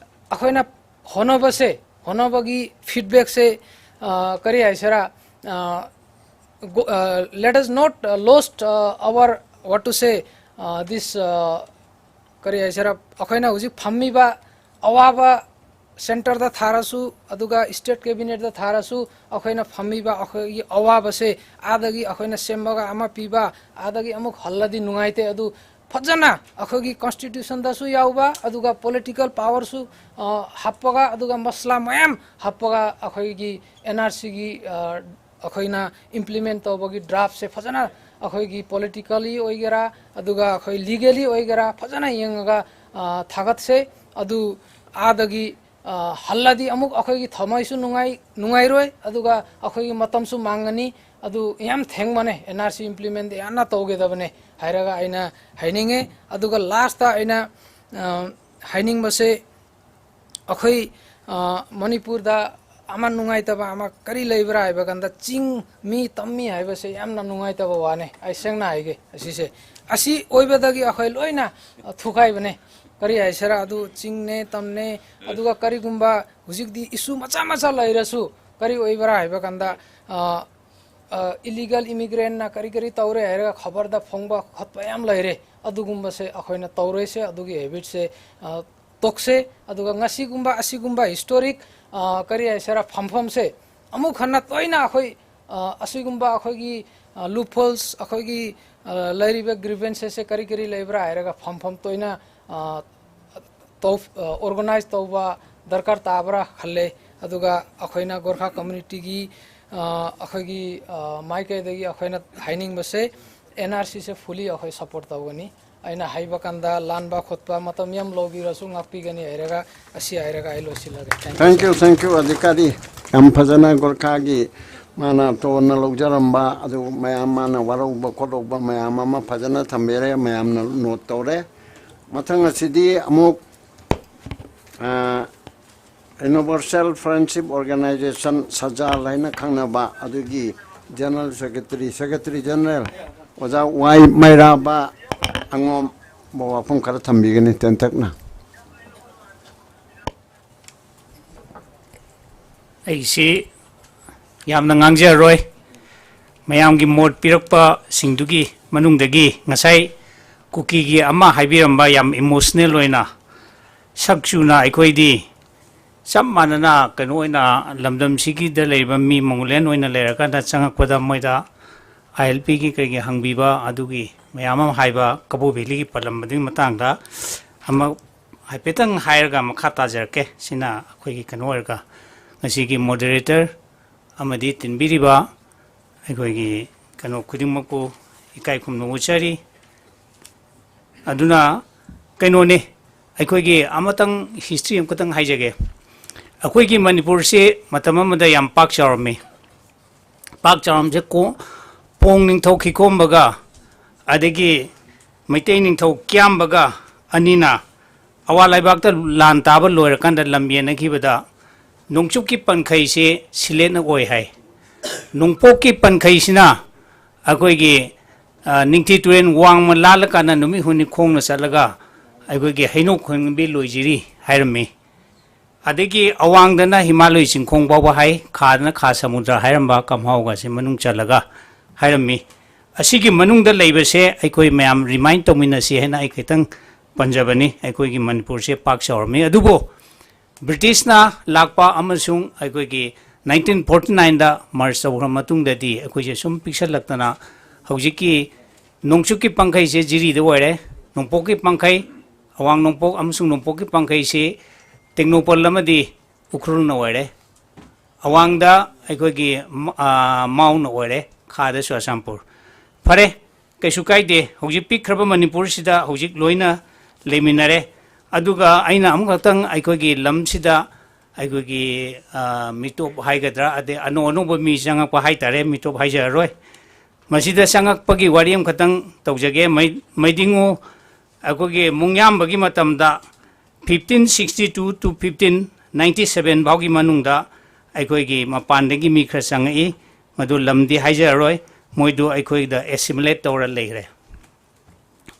ꯑꯩꯈꯣꯏꯅ ꯍꯣꯠꯅꯕꯁꯦ, ꯍꯣꯠꯅꯕꯒꯤ ꯐꯤꯗꯕꯦꯛꯁꯦ, ꯑ, ꯀꯔꯤ ꯍꯥꯏꯁꯤꯔꯥ, ꯑ, ꯒꯣ-, ꯑ, let us not, ꯑ, lost, ꯑ, our, what to say, ꯑ, this, ꯑ, ꯀꯔꯤ ꯍꯥꯏꯁꯤꯔꯥ, ꯑꯩꯈꯣꯏꯅ ꯍꯧꯖꯤꯛ ꯐꯝꯃꯤꯕ ꯑꯋꯥꯕ ꯁꯦꯟꯇꯔꯗ ꯊꯥꯔꯁꯨ, ꯑꯗꯨꯒ ꯁ꯭ꯇꯦꯠ ꯀꯦꯕꯤꯅꯦꯠꯇ ꯊꯥꯔꯁꯨ, ꯑꯩꯈꯣꯏꯅ ꯐꯝꯃꯤꯕ ꯑꯩꯈꯣꯏꯒꯤ ꯑꯋꯥꯕꯁꯦ ꯑꯥꯗꯒꯤ ꯑꯩꯈꯣꯏꯅ ꯁꯦꯝꯃꯒ ꯑꯃ ꯄꯤꯕ, ꯑꯥꯗꯒꯤ ꯑꯃꯨꯛ ꯍꯜꯂꯗꯤ ꯅꯨꯡꯉꯥꯏꯇꯦ꯫ ꯑꯗꯨ ꯐꯖꯅ ꯑꯩꯈꯣꯏꯒꯤ ꯀꯣꯟꯁꯇꯤꯇ꯭ꯌꯨꯁꯟꯗꯁꯨ ꯌꯥꯎꯕ, ꯑꯗꯨꯒ ꯄꯣꯂꯤꯇꯤꯀꯦꯜ ꯄꯥꯋꯔꯁꯨ, ꯑ, ꯍꯥꯞꯄꯒ, ꯑꯗꯨꯒ ꯃꯁꯂꯥ ꯃꯌꯥꯝ ꯍꯥꯞꯄꯒ ꯑꯩꯈꯣꯏꯒꯤ ꯑꯦꯟ ꯑꯥꯔ ꯁꯤꯒꯤ, ꯑ, ꯑꯩꯈꯣꯏꯅ ꯏꯝꯄ꯭ꯂꯤꯃꯦꯟ ꯇꯧꯕꯒꯤ ꯗ꯭ꯔꯥꯐꯁꯦ ꯐꯖꯅ ꯑꯩꯈꯣꯏꯒꯤ ꯄꯣꯂꯤꯇꯤꯀꯦꯜꯂꯤ ꯑꯣꯏꯒꯦꯔꯥ, ꯑꯗꯨꯒ ꯑꯩꯈꯣꯏ ꯂꯤꯒꯦꯜꯂꯤ ꯑꯣꯏꯒꯦꯔꯥ, ꯐꯖꯅ ꯌꯦꯡꯉꯒ, ꯑ, ꯊꯥꯒꯠꯁꯦ꯫ ꯑꯗꯨ ꯑꯥꯗꯒꯤ, ꯑ, ꯍꯜꯂꯗꯤ ꯑꯃꯨꯛ ꯑꯩꯈꯣꯏꯒꯤ ꯊꯃꯣꯏꯁꯨ ꯅꯨꯡꯉꯥꯏ-, ꯅꯨꯡꯉꯥꯏꯔꯣꯏ, ꯑꯗꯨꯒ ꯑꯩꯈꯣꯏꯒꯤ ꯃꯇꯝꯁꯨ ꯃꯥꯡꯒꯅꯤ꯫ ꯑꯗꯨ ꯌꯥꯝ ꯊꯦꯡꯕꯅꯦ, ꯑꯦꯟ ꯑꯥꯔ ꯁꯤ implement ꯌꯥꯝꯅ ꯇꯧꯒꯗꯕꯅꯦ ꯍꯥꯏꯔꯒ ꯑꯩꯅ ꯍꯥꯏꯅꯤꯡꯉꯦ꯫ ꯑꯗꯨꯒ last ꯑꯩꯅ, ꯑ, ꯍꯥꯏꯅꯤꯡꯕꯁꯦ, ꯑꯩꯈꯣꯏ, ꯑ, ꯃꯅꯤꯄꯨꯔꯗ ꯑꯃ ꯅꯨꯡꯉꯥꯏꯇꯕ ꯑꯃ ꯀꯔꯤ ꯂꯩꯕ꯭ꯔꯥ ꯍꯥꯏꯕ ꯀꯥꯟꯗ, ꯆꯤꯡ ꯃꯤ ꯇꯝꯃꯤ ꯍꯥꯏꯕꯁꯦ ꯌꯥꯝꯅ ꯅꯨꯡꯉꯥꯏꯇꯕ ꯋꯥꯅꯦ, ꯑꯩ ꯁꯦꯡꯅ ꯍꯥꯏꯒꯦ꯫ ꯑꯁꯤꯁꯦ, ꯑꯁꯤ ꯑꯣꯏꯕꯗꯒꯤ ꯑꯩꯈꯣꯏ ꯂꯣꯏꯅ, ꯑ, ꯊꯨꯒꯥꯏꯕꯅꯦ꯫ ꯀꯔꯤ ꯍꯥꯏꯁꯤꯔꯥ, ꯑꯗꯨ ꯆꯤꯡꯅꯦ, ꯇꯝꯅꯦ, ꯑꯗꯨꯒ ꯀꯔꯤꯒꯨꯝꯕ ꯍꯧꯖꯤꯛꯇꯤ issue ꯃꯆꯥ ꯃꯆꯥ ꯂꯩꯔꯁꯨ, ꯀꯔꯤ ꯑꯣꯏꯕ꯭ꯔꯥ ꯍꯥꯏꯕ ꯀꯥꯟꯗ, ꯑ, ꯑ, illegal immigrantꯅ ꯀꯔꯤ ꯀꯔꯤ ꯇꯧꯔꯦ ꯍꯥꯏꯔꯒ ꯈꯕꯔꯗ ꯐꯣꯡꯕ ꯈꯣꯠꯄ ꯌꯥꯝ ꯂꯩꯔꯦ꯫ ꯑꯗꯨꯒꯨꯝꯕꯁꯦ ꯑꯩꯈꯣꯏꯅ ꯇꯧꯔꯣꯏꯁꯦ, ꯑꯗꯨꯒꯤ habitꯁꯦ, ꯑ, ꯇꯣꯛꯁꯦ꯫ ꯑꯗꯨꯒ ꯉꯁꯤꯒꯨꯝꯕ, ꯑꯁꯤꯒꯨꯝꯕ historic, ꯑ, ꯀꯔꯤ ꯍꯥꯏꯁꯤꯔꯥ, ꯐꯝꯐꯝꯁꯦ ꯑꯃꯨꯛ ꯍꯟꯅ ꯇꯣꯏꯅ ꯑꯩꯈꯣꯏ, ꯑ, ꯑꯁꯤꯒꯨꯝꯕ ꯑꯩꯈꯣꯏꯒꯤ, ꯑ, loopholes, ꯑꯩꯈꯣꯏꯒꯤ, ꯑ, ꯂꯩꯔꯤꯕ grievances ꯀꯔꯤ ꯀꯔꯤ ꯂꯩꯕ꯭ꯔꯥ ꯍꯥꯏꯔꯒ ꯐꯝꯐꯝ ꯇꯣꯏꯅ, ꯑ, ꯇꯧ-, ꯑ, organize ꯇꯧꯕ ꯗꯔꯀꯥꯔ ꯇꯥꯕ꯭ꯔꯥ ꯈꯜꯂꯦ꯫ ꯑꯗꯨꯒ ꯑꯩꯈꯣꯏꯅ ꯒꯣꯔꯈꯥ communityꯒꯤ, ꯑ, ꯑꯩꯈꯣꯏꯒꯤ, ꯑ, ꯃꯥꯏꯀꯩꯗꯒꯤ ꯑꯩꯈꯣꯏꯅ ꯍꯥꯏꯅꯤꯡꯕꯁꯦ, ꯑꯦꯟ ꯑꯥꯔ ꯁꯤꯁꯦ fully ꯑꯩꯈꯣꯏ support ꯇꯧꯒꯅꯤ꯫ ꯑꯩꯅ ꯍꯥꯏꯕ ꯀꯥꯟꯗ ꯂꯥꯟꯕ ꯈꯣꯠꯄ ꯃꯇꯝ ꯌꯥꯝ ꯂꯧꯕꯤꯔꯁꯨ ꯉꯥꯛꯄꯤꯒꯅꯤ ꯍꯥꯏꯔꯒ ꯑꯁꯤ ꯍꯥꯏꯔꯒ ꯑꯩ ꯂꯣꯏꯁꯤꯜꯂꯒꯦ꯫ Thank you, sir. Thank you, thank you, ꯑꯙꯤꯀꯥꯔꯤ꯫ ꯌꯥꯝ ꯐꯖꯅ ꯒꯣꯔꯈꯥꯒꯤ ꯃꯥꯅ ꯇꯣꯟꯅ ꯂꯧꯖꯔꯝꯕ ꯑꯗꯨ ꯃꯌꯥꯝ ꯃꯥꯅ ꯋꯥꯔꯧꯕ ꯈꯣꯠꯂꯧꯕ ꯃꯌꯥꯝ ꯑꯃ ꯐꯖꯅ ꯊꯝꯕꯤꯔꯦ, ꯃꯌꯥꯝꯅ note ꯇꯧꯔꯦ꯫ ꯃꯊꯪ ꯑꯁꯤꯗꯤ ꯑꯃꯨꯛ, ꯑ, Universal Friendship Organization, ꯁꯖꯥꯜ ꯍꯥꯏꯅ ꯈꯪꯅꯕ ꯑꯗꯨꯒꯤ General Secretary, Secretary General ꯑꯣꯖꯥ ꯋꯥꯏ ꯃꯩꯔꯥꯕ ꯑꯉꯣꯝꯕ ꯋꯥꯐꯝ ꯈꯔ ꯊꯝꯕꯤꯒꯅꯤ ꯇꯦꯟꯇꯛꯅ꯫ ꯑꯩꯁꯤ ꯌꯥꯝꯅ ꯉꯥꯡꯖꯔꯣꯏ꯫ ꯃꯌꯥꯝꯒꯤ ꯃꯣꯠ ꯄꯤꯔꯛꯄꯁꯤꯡꯗꯨꯒꯤ ꯃꯅꯨꯡꯗꯒꯤ ꯉꯁꯥꯏ ꯀꯨꯀꯤꯒꯤ ꯑꯃ ꯍꯥꯏꯕꯤꯔꯝꯕ ꯌꯥꯝ emotional ꯑꯣꯏꯅ, ꯁꯛ ꯆꯨꯅ ꯑꯩꯈꯣꯏꯗꯤ ꯆꯞ ꯃꯥꯟꯅꯅ ꯀꯩꯅꯣ ꯑꯣꯏꯅ ꯂꯝꯗꯝꯁꯤꯒꯤꯗ ꯂꯩꯔꯤꯕ ꯃꯤ ꯃꯣꯡꯒꯣꯂꯤꯌꯟ ꯑꯣꯏꯅ ꯂꯩꯔꯀꯥꯟꯗ ꯆꯪꯉꯛꯄꯗ ꯃꯣꯏꯗ ꯑꯥꯏ ꯑꯦꯜ ꯄꯤꯒꯤ ꯀꯩꯒꯤ ꯍꯪꯕꯤꯕ ꯑꯗꯨꯒꯤ ꯃꯌꯥꯝ ꯑꯃ ꯍꯥꯏꯕ ꯀꯕꯣ ꯚꯦꯂꯤꯒꯤ ꯄꯜꯂꯝꯕꯗꯨꯒꯤ ꯃꯇꯥꯡꯗ ꯑꯃ ꯍꯥꯏꯐꯦꯠꯇꯪ ꯍꯥꯏꯔꯒ ꯃꯈꯥ ꯇꯥꯖꯔꯛꯀꯦ꯫ ꯁꯤꯅ ꯑꯩꯈꯣꯏꯒꯤ ꯀꯩꯅꯣ ꯑꯣꯏꯔꯒ ꯉꯁꯤꯒꯤ moderator ꯑꯃꯗꯤ ꯇꯤꯟꯕꯤꯔꯤꯕ ꯑꯩꯈꯣꯏꯒꯤ ꯀꯩꯅꯣ ꯈꯨꯗꯤꯡꯃꯛꯄꯨ ꯏꯀꯥꯏ ꯈꯨꯝꯅꯕ ꯎꯠꯆꯔꯤ꯫ ꯑꯗꯨꯅ ꯀꯩꯅꯣꯅꯤ, ꯑꯩꯈꯣꯏꯒꯤ ꯑꯃꯇꯪ history ꯑꯃꯈꯛꯇꯪ ꯍꯥꯏꯖꯒꯦ꯫ ꯑꯩꯈꯣꯏꯒꯤ ꯃꯅꯤꯄꯨꯔꯁꯤ ꯃꯇꯝ ꯑꯃꯗ ꯌꯥꯝ ꯄꯥꯛ ꯆꯥꯎꯔꯝꯃꯤ꯫ ꯄꯥꯛ ꯆꯥꯎꯔꯝꯁꯦ ꯀꯣ-, ꯄꯣꯡ ꯅꯤꯡꯊꯧ ꯈꯤꯀꯣꯝꯕꯒ ꯑꯗꯒꯤ ꯃꯩꯇꯩ ꯅꯤꯡꯊꯧ ꯀꯤꯌꯥꯝꯕꯒ ꯑꯅꯤꯅ ꯑꯋꯥ ꯂꯩꯕꯥꯛꯇ ꯂꯥꯟ ꯇꯥꯕ ꯂꯣꯏꯔꯀꯥꯟꯗ ꯂꯝ ꯌꯦꯟꯅꯈꯤꯕꯗ ꯅꯣꯡꯆꯨꯞꯀꯤ ꯄꯟꯈꯩꯁꯤ ꯁꯤꯂꯦꯠꯅ ꯑꯣꯏ ꯍꯥꯏ꯫ ꯅꯣꯡꯄꯣꯛꯀꯤ ꯄꯟꯈꯩꯁꯤꯅ ꯑꯩꯈꯣꯏꯒꯤ, ꯑ, ꯅꯤꯡꯊꯤ ꯇꯨꯔꯦꯜ ꯋꯥꯡꯃ ꯂꯥꯜꯂꯀꯥꯟꯗ ꯅꯨꯃꯤꯠ ꯍꯨꯝꯅꯤ ꯈꯣꯡꯅ ꯆꯠꯂꯒ ꯑꯩꯈꯣꯏꯒꯤ ꯍꯩꯅꯧ ꯈꯣꯡꯕꯤ ꯂꯣꯏꯖꯤꯔꯤ ꯍꯥꯏꯔꯝꯃꯤ꯫ ꯑꯗꯒꯤ ꯑꯋꯥꯡꯗꯅ ꯍꯤꯃꯥꯂꯣꯏ ꯆꯤꯡꯈꯣꯡ ꯐꯥꯎꯕ ꯍꯥꯏ, ꯈꯥꯗꯅ ꯈꯥ ꯁꯃꯨꯗ꯭ꯔ ꯍꯥꯏꯔꯝꯕ ꯀꯝꯍꯥꯎꯒꯁꯦ ꯃꯅꯨꯡ ꯆꯜꯂꯒ ꯍꯥꯏꯔꯝꯃꯤ꯫ ꯑꯁꯤꯒꯤ ꯃꯅꯨꯡꯗ ꯂꯩꯕꯁꯦ ꯑꯩꯈꯣꯏ ꯃꯌꯥꯝ remind ꯇꯧꯃꯤꯟꯅꯁꯤ ꯍꯥꯏꯅ ꯑꯩ ꯈꯤꯇꯪ ꯄꯟꯖꯕꯅꯤ꯫ ꯑꯩꯈꯣꯏꯒꯤ ꯃꯅꯤꯄꯨꯔꯁꯦ ꯄꯥꯛ ꯆꯥꯎꯔꯝꯃꯤ, ꯑꯗꯨꯕꯨ ꯕ꯭ꯔꯤꯇꯤꯁꯅ ꯂꯥꯛꯄ ꯑꯃꯁꯨꯡ ꯑꯩꯈꯣꯏꯒꯤ nineteen forty nineꯗ merge ꯇꯧꯈ꯭ꯔ ꯃꯇꯨꯡꯗꯗꯤ ꯑꯩꯈꯣꯏꯁꯦ ꯁꯨꯝ ꯄꯤꯛꯁꯜꯂꯛꯇꯅ ꯍꯧꯖꯤꯛꯀꯤ ꯅꯣꯡꯆꯨꯞꯀꯤ ꯄꯪꯈꯩꯁꯦ ꯖꯤꯔꯤꯗ ꯑꯣꯏꯔꯦ, ꯅꯣꯡꯄꯣꯛꯀꯤ ꯄꯪꯈꯩ, ꯑꯋꯥꯡ ꯅꯣꯡꯄꯣꯛ ꯑꯃꯁꯨꯡ ꯅꯣꯡꯄꯣꯛꯀꯤ ꯄꯪꯈꯩꯁꯤ ꯇꯦꯡꯅꯧꯄꯜ ꯑꯃꯗꯤ ꯎꯈ꯭ꯔꯨꯜꯅ ꯑꯣꯏꯔꯦ꯫ ꯑꯋꯥꯡꯗ ꯑꯩꯈꯣꯏꯒꯤ ꯃ-, ꯑ, ꯃꯥꯎꯅ ꯑꯣꯏꯔꯦ, ꯈꯥꯗ ꯆꯨꯔꯆꯥꯟꯄꯨꯔ꯫ ꯐꯔꯦ, ꯀꯩꯁꯨ ꯀꯥꯏꯗꯦ꯫ ꯍꯧꯖꯤꯛ ꯄꯤꯛꯈ꯭ꯔꯕ ꯃꯅꯤꯄꯨꯔꯁꯤꯗ ꯍꯧꯖꯤꯛ ꯂꯣꯏꯅ ꯂꯩꯃꯤꯟꯅꯔꯦ꯫ ꯑꯗꯨꯒ ꯑꯩꯅ ꯑꯃꯈꯛꯇꯪ ꯑꯩꯈꯣꯏꯒꯤ ꯂꯝꯁꯤꯗ ꯑꯩꯈꯣꯏꯒꯤ, ꯑ, ꯃꯤꯇꯣꯞ ꯍꯥꯏꯒꯗ꯭ꯔꯥ, ꯑꯗꯩ ꯑꯅꯧ ꯑꯅꯧꯕ ꯃꯤ ꯆꯪꯉꯛꯄ ꯍꯥꯏꯇꯥꯔꯦ, ꯃꯤꯇꯣꯞ ꯍꯥꯏꯖꯔꯔꯣꯏ꯫ ꯃꯁꯤꯗ ꯆꯪꯉꯛꯄꯒꯤ ꯋꯥꯔꯤ ꯑꯃꯈꯛꯇꯪ ꯇꯧꯖꯒꯦ꯫ ꯃꯩ-, ꯃꯩꯗꯤꯡꯉꯨ ꯑꯩꯈꯣꯏꯒꯤ ꯃꯨꯡꯌꯥꯝꯕꯒꯤ ꯃꯇꯝꯗ fifteen sixty two to fifteen ninety seven ꯐꯥꯎꯒꯤ ꯃꯅꯨꯡꯗ ꯑꯩꯈꯣꯏꯒꯤ ꯃꯄꯥꯟꯗꯒꯤ ꯃꯤ ꯈꯔ ꯆꯪꯉꯛꯏ꯫ ꯃꯗꯨ ꯂꯝꯗꯤ ꯍꯥꯏꯖꯔꯔꯣꯏ, ꯃꯣꯏꯗꯨ ꯑꯩꯈꯣꯏꯗ assimilate ꯇꯧꯔ ꯂꯩꯈ꯭ꯔꯦ꯫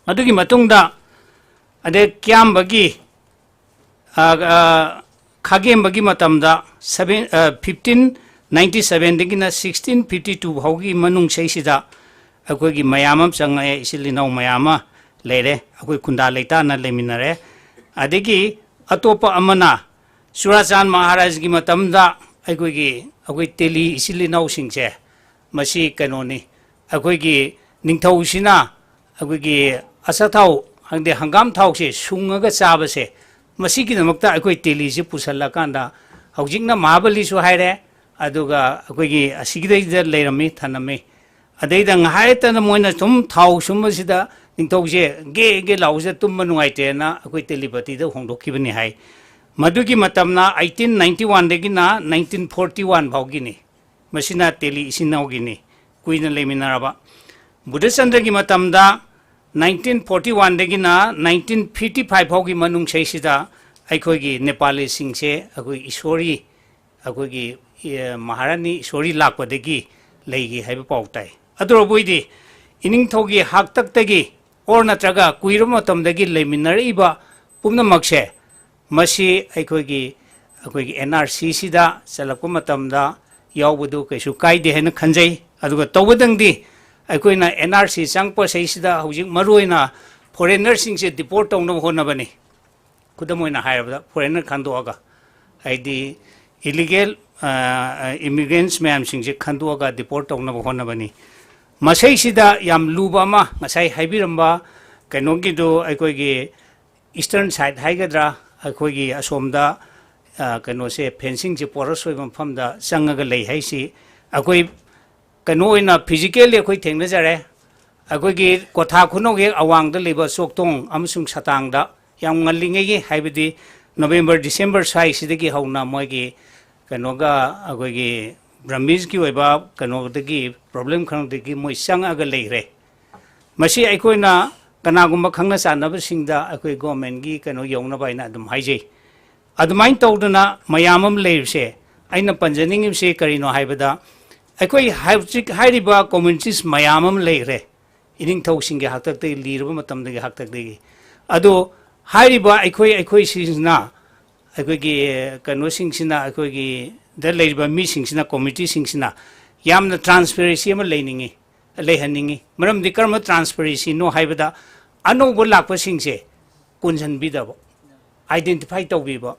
ꯑꯗꯨꯒꯤ ꯃꯇꯨꯡꯗ ꯑꯗꯩ ꯀꯤꯌꯥꯝꯕꯒꯤ, ꯑ, ꯑ, ꯈꯥꯒꯦꯝꯕꯒꯤ ꯃꯇꯝꯗ seven, ꯑ, fifteen ninety sevenꯗꯒꯤꯅ sixteen fifty two ꯐꯥꯎꯒꯤ ꯃꯅꯨꯡ ꯁꯤꯗꯩꯁꯤꯗ ꯑꯩꯈꯣꯏꯒꯤ ꯃꯌꯥꯝ ꯑꯃ ꯆꯪꯉꯛꯑꯦ, ꯏꯆꯤꯜ ꯏꯅꯥꯎ ꯃꯌꯥꯝ ꯑꯃ ꯂꯩꯔꯦ, ꯑꯩꯈꯣꯏ ꯈꯨꯟꯗꯥ ꯂꯩꯇꯥꯅ ꯂꯩꯃꯤꯟꯅꯔꯦ꯫ ꯑꯗꯒꯤ ꯑꯇꯣꯞꯄ ꯑꯃꯅ ꯆꯨꯔꯥꯆꯥꯟ ꯃꯍꯥꯔꯥꯖꯒꯤ ꯃꯇꯝꯗ ꯑꯩꯈꯣꯏꯒꯤ, ꯑꯩꯈꯣꯏ ꯇꯦꯂꯤ ꯏꯆꯤꯜ ꯏꯅꯥꯎꯁꯤꯡꯁꯦ ꯃꯁꯤ ꯀꯩꯅꯣꯅꯤ, ꯑꯩꯈꯣꯏꯒꯤ ꯅꯤꯡꯊꯧꯁꯤꯅ ꯑꯩꯈꯣꯏꯒꯤ ꯑꯆꯥꯊꯥꯎ ꯈꯪꯗꯦ, ꯍꯪꯒꯥꯝ ꯊꯥꯎꯁꯦ ꯁꯨꯡꯉꯒ ꯆꯥꯕꯁꯦ, ꯃꯁꯤꯒꯤꯗꯃꯛꯇ ꯑꯩꯈꯣꯏ ꯇꯦꯂꯤꯁꯦ ꯄꯨꯁꯜꯂꯀꯥꯟꯗ ꯍꯧꯖꯤꯛꯅ ꯃꯍꯥꯕꯂꯤꯁꯨ ꯍꯥꯏꯔꯦ, ꯑꯗꯨꯒ ꯑꯩꯈꯣꯏꯒꯤ ꯑꯁꯤꯒꯤꯗꯩꯗ ꯂꯩꯔꯝꯃꯤ, ꯊꯅꯝꯃꯤ꯫ ꯑꯗꯩꯗ ꯉꯥꯏꯍꯥꯛꯇꯅ ꯃꯣꯏꯅ ꯁꯨꯝ ꯊꯥꯎ ꯁꯨꯝꯕꯁꯤꯗ ꯅꯤꯡꯊꯧꯁꯦ ꯒꯦ ꯒꯦ ꯂꯥꯎꯕꯁꯤꯗ ꯇꯨꯝꯕ ꯅꯨꯡꯉꯥꯏꯇꯦꯅ ꯑꯩꯈꯣꯏ ꯇꯦꯂꯤꯄꯇꯤꯗ ꯍꯣꯡꯗꯣꯛꯈꯤꯕꯅꯤ ꯍꯥꯏ꯫ ꯃꯗꯨꯒꯤ ꯃꯇꯝꯅ eighteen ninety one ꯗꯒꯤꯅ nineteen forty one ꯐꯥꯎꯒꯤꯅꯤ꯫ ꯃꯁꯤꯅ ꯇꯦꯂꯤ ꯏꯆꯤꯟ ꯏꯅꯥꯎꯒꯤꯅꯤ, ꯀꯨꯏꯅ ꯂꯩꯃꯤꯟꯅꯔꯕ꯫ ꯕꯨꯙꯆꯟꯗ꯭ꯔꯒꯤ ꯃꯇꯝꯗ nineteen forty one ꯗꯒꯤꯅ nineteen fifty five ꯐꯥꯎꯒꯤ ꯃꯅꯨꯡꯁꯤꯗꯩꯁꯤꯗ ꯑꯩꯈꯣꯏꯒꯤ ꯅꯦꯄꯥꯂꯤꯁꯤꯡꯁꯦ ꯑꯩꯈꯣꯏ ꯏꯁꯣꯔꯤ, ꯑꯩꯈꯣꯏꯒꯤ, ꯑꯦ, ꯃꯍꯥꯔꯥꯅꯤ ꯏꯁꯣꯔꯤ ꯂꯥꯛꯄꯗꯒꯤ ꯂꯩꯈꯤ ꯍꯥꯏꯕ ꯄꯥꯎ ꯇꯥꯏ꯫ ꯑꯗꯨ ꯑꯣꯏꯔꯕꯣꯏꯗꯤ ꯏꯅꯤꯡꯊꯧꯒꯤ ꯍꯥꯛꯇꯛꯇꯒꯤ ꯑꯣꯔ ꯅꯠꯇ꯭ꯔꯒ ꯀꯨꯏꯔꯕ ꯃꯇꯝꯗꯒꯤ ꯂꯩꯃꯤꯟꯅꯔꯛꯏꯕ ꯄꯨꯝꯅꯃꯛꯁꯦ, ꯃꯁꯤ ꯑꯩꯈꯣꯏꯒꯤ, ꯑꯩꯈꯣꯏꯒꯤ N R C ꯁꯤꯗ ꯆꯜꯂꯛꯄ ꯃꯇꯝꯗ ꯌꯥꯎꯕꯗꯨ ꯀꯩꯁꯨ ꯀꯥꯏꯗꯦ ꯍꯥꯏꯅ ꯈꯟꯖꯩ꯫ ꯑꯗꯨꯒ ꯇꯧꯕꯗꯪꯗꯤ ꯑꯩꯈꯣꯏꯅ N R C ꯆꯪꯉꯛꯄ ꯁꯤꯗꯩꯁꯤꯗ ꯍꯧꯖꯤꯛ ꯃꯔꯨꯑꯣꯏꯅ ꯐꯣꯔꯦꯟꯅꯔꯁꯤꯡꯁꯦ ꯗꯤꯄꯣꯔꯠ ꯇꯧꯅꯕ ꯍꯣꯠꯅꯕꯅꯤ꯫ ꯈꯨꯗꯝ ꯑꯣꯏꯅ ꯍꯥꯏꯔꯕꯗ ꯐꯣꯔꯦꯟꯅꯔ ꯈꯟꯗꯣꯛꯑꯒ, ꯍꯥꯏꯗꯤ ꯏꯂꯤꯒꯦꯜ ꯏꯃꯤꯒ꯭ꯔꯦꯟꯁ ꯃꯌꯥꯝꯁꯤꯡꯁꯦ ꯈꯟꯗꯣꯛꯑꯒ ꯗꯤꯄꯣꯔꯠ ꯇꯧꯅꯕ ꯍꯣꯠꯅꯕꯅꯤ꯫ ꯃꯁꯤꯁꯤꯗ ꯌꯥꯝ ꯂꯨꯕ ꯑꯃ ꯉꯁꯥꯏ ꯍꯥꯏꯕꯤꯔꯝꯕ ꯀꯩꯅꯣꯒꯤꯗꯨ, ꯑꯩꯈꯣꯏꯒꯤ ꯏꯁꯇꯔꯟ ꯁꯥꯏꯠ ꯍꯥꯏꯒꯗ꯭ꯔꯥ, ꯑꯩꯈꯣꯏꯒꯤ ꯑꯁꯣꯝꯗ, ꯑ, ꯀꯩꯅꯣꯁꯦ, ꯐꯦꯟꯁꯤꯡꯁꯦ ꯄꯣꯔꯁ ꯑꯣꯏꯕ ꯃꯐꯝꯗ ꯆꯪꯉꯒ ꯂꯩ ꯍꯥꯏꯁꯤ ꯑꯩꯈꯣꯏ ꯀꯩꯅꯣ ꯑꯣꯏꯅ ꯐꯤꯖꯤꯀꯦꯜꯂꯤ ꯑꯩꯈꯣꯏ ꯊꯦꯡꯅꯖꯔꯦ꯫ ꯑꯩꯈꯣꯏꯒꯤ ꯀ꯭ꯋꯥꯊꯥ ꯈꯨꯅꯧ ꯍꯦꯛ ꯑꯋꯥꯡꯗ ꯂꯩꯕ ꯆꯣꯛꯊꯣꯡ ꯑꯃꯁꯨꯡ ꯁꯇꯥꯡꯗ ꯌꯥꯝ ꯉꯜꯂꯤꯉꯩꯒꯤ, ꯍꯥꯏꯕꯗꯤ ꯅꯕꯦꯝꯕꯔ, ꯗꯤꯁꯦꯝꯕꯔ ꯁ꯭ꯋꯥꯏꯁꯤꯗꯒꯤ ꯍꯧꯅ ꯃꯣꯏꯒꯤ ꯀꯩꯅꯣꯒ ꯑꯩꯈꯣꯏꯒꯤ ꯕ꯭ꯔꯃꯤꯁꯀꯤ ꯑꯣꯏꯕ ꯀꯩꯅꯣꯗꯒꯤ ꯄ꯭ꯔꯣꯕ꯭ꯂꯦꯝ ꯈꯔꯗꯒꯤ ꯃꯣꯏ ꯆꯪꯉꯛꯑꯒ ꯂꯩꯈ꯭ꯔꯦ꯫ ꯃꯁꯤ ꯑꯩꯈꯣꯏꯅ ꯀꯅꯥꯒꯨꯝꯕ ꯈꯪꯅ ꯆꯥꯟꯅꯕꯁꯤꯡꯗ ꯑꯩꯈꯣꯏ ꯒꯣꯔꯃꯦꯟꯒꯤ ꯀꯩꯅꯣ ꯌꯧꯅꯕ ꯍꯥꯏꯅ ꯑꯗꯨꯝ ꯍꯥꯏꯖꯩ꯫ ꯑꯗꯨꯃꯥꯏꯅ ꯇꯧꯗꯅ ꯃꯌꯥꯝ ꯑꯃ ꯂꯩꯔꯤꯁꯦ, ꯑꯩꯅ ꯄꯟꯖꯅꯤꯡꯉꯤꯕꯁꯤ ꯀꯔꯤꯅꯣ ꯍꯥꯏꯕꯗ, ꯑꯩꯈꯣꯏ ꯍꯧꯖꯤꯛ ꯍꯥꯏꯔꯤꯕ ꯀꯝꯃ꯭ꯌꯨꯅꯤꯇꯤꯁ ꯃꯌꯥꯝ ꯑꯃ ꯂꯩꯈ꯭ꯔꯦ, ꯏꯅꯤꯡꯊꯧꯁꯤꯡꯒꯤ ꯍꯥꯛꯇꯛꯇꯒꯤ, ꯂꯤꯔꯕ ꯃꯇꯝꯗꯒꯤ ꯍꯥꯛꯇꯛꯇꯒꯤ꯫ ꯑꯗꯣ ꯍꯥꯏꯔꯤꯕ ꯑꯩꯈꯣꯏ, ꯑꯩꯈꯣꯏꯁꯤꯡꯁꯤꯅ, ꯑꯩꯈꯣꯏꯒꯤ ꯀꯩꯅꯣꯁꯤꯡꯁꯤꯅ, ꯑꯩꯈꯣꯏꯒꯤ ꯗ ꯂꯩꯔꯤꯕ ꯃꯤꯁꯤꯡꯁꯤꯅ, ꯀꯝꯃ꯭ꯌꯨꯅꯤꯇꯤꯁꯤꯡꯁꯤꯅ ꯌꯥꯝꯅ ꯇ꯭ꯔꯥꯟꯁꯄꯦꯔꯦꯟꯁꯤ ꯑꯃ ꯂꯩꯅꯤꯡꯉꯤ, ꯂꯩꯍꯟꯅꯤꯡꯉꯤ꯫ ꯃꯔꯝꯗꯤ ꯀꯔꯝꯕ ꯇ꯭ꯔꯥꯟꯁꯄꯦꯔꯦꯟꯁꯤꯅꯣ ꯍꯥꯏꯕꯗ, ꯑꯅꯧꯕ ꯂꯥꯛꯄꯁꯤꯡꯁꯦ ꯀꯣꯟꯁꯤꯟꯕꯤꯗꯕ, ꯑꯥꯏꯗꯦꯟꯇꯤꯐꯥꯏ ꯇꯧꯕꯤꯕ,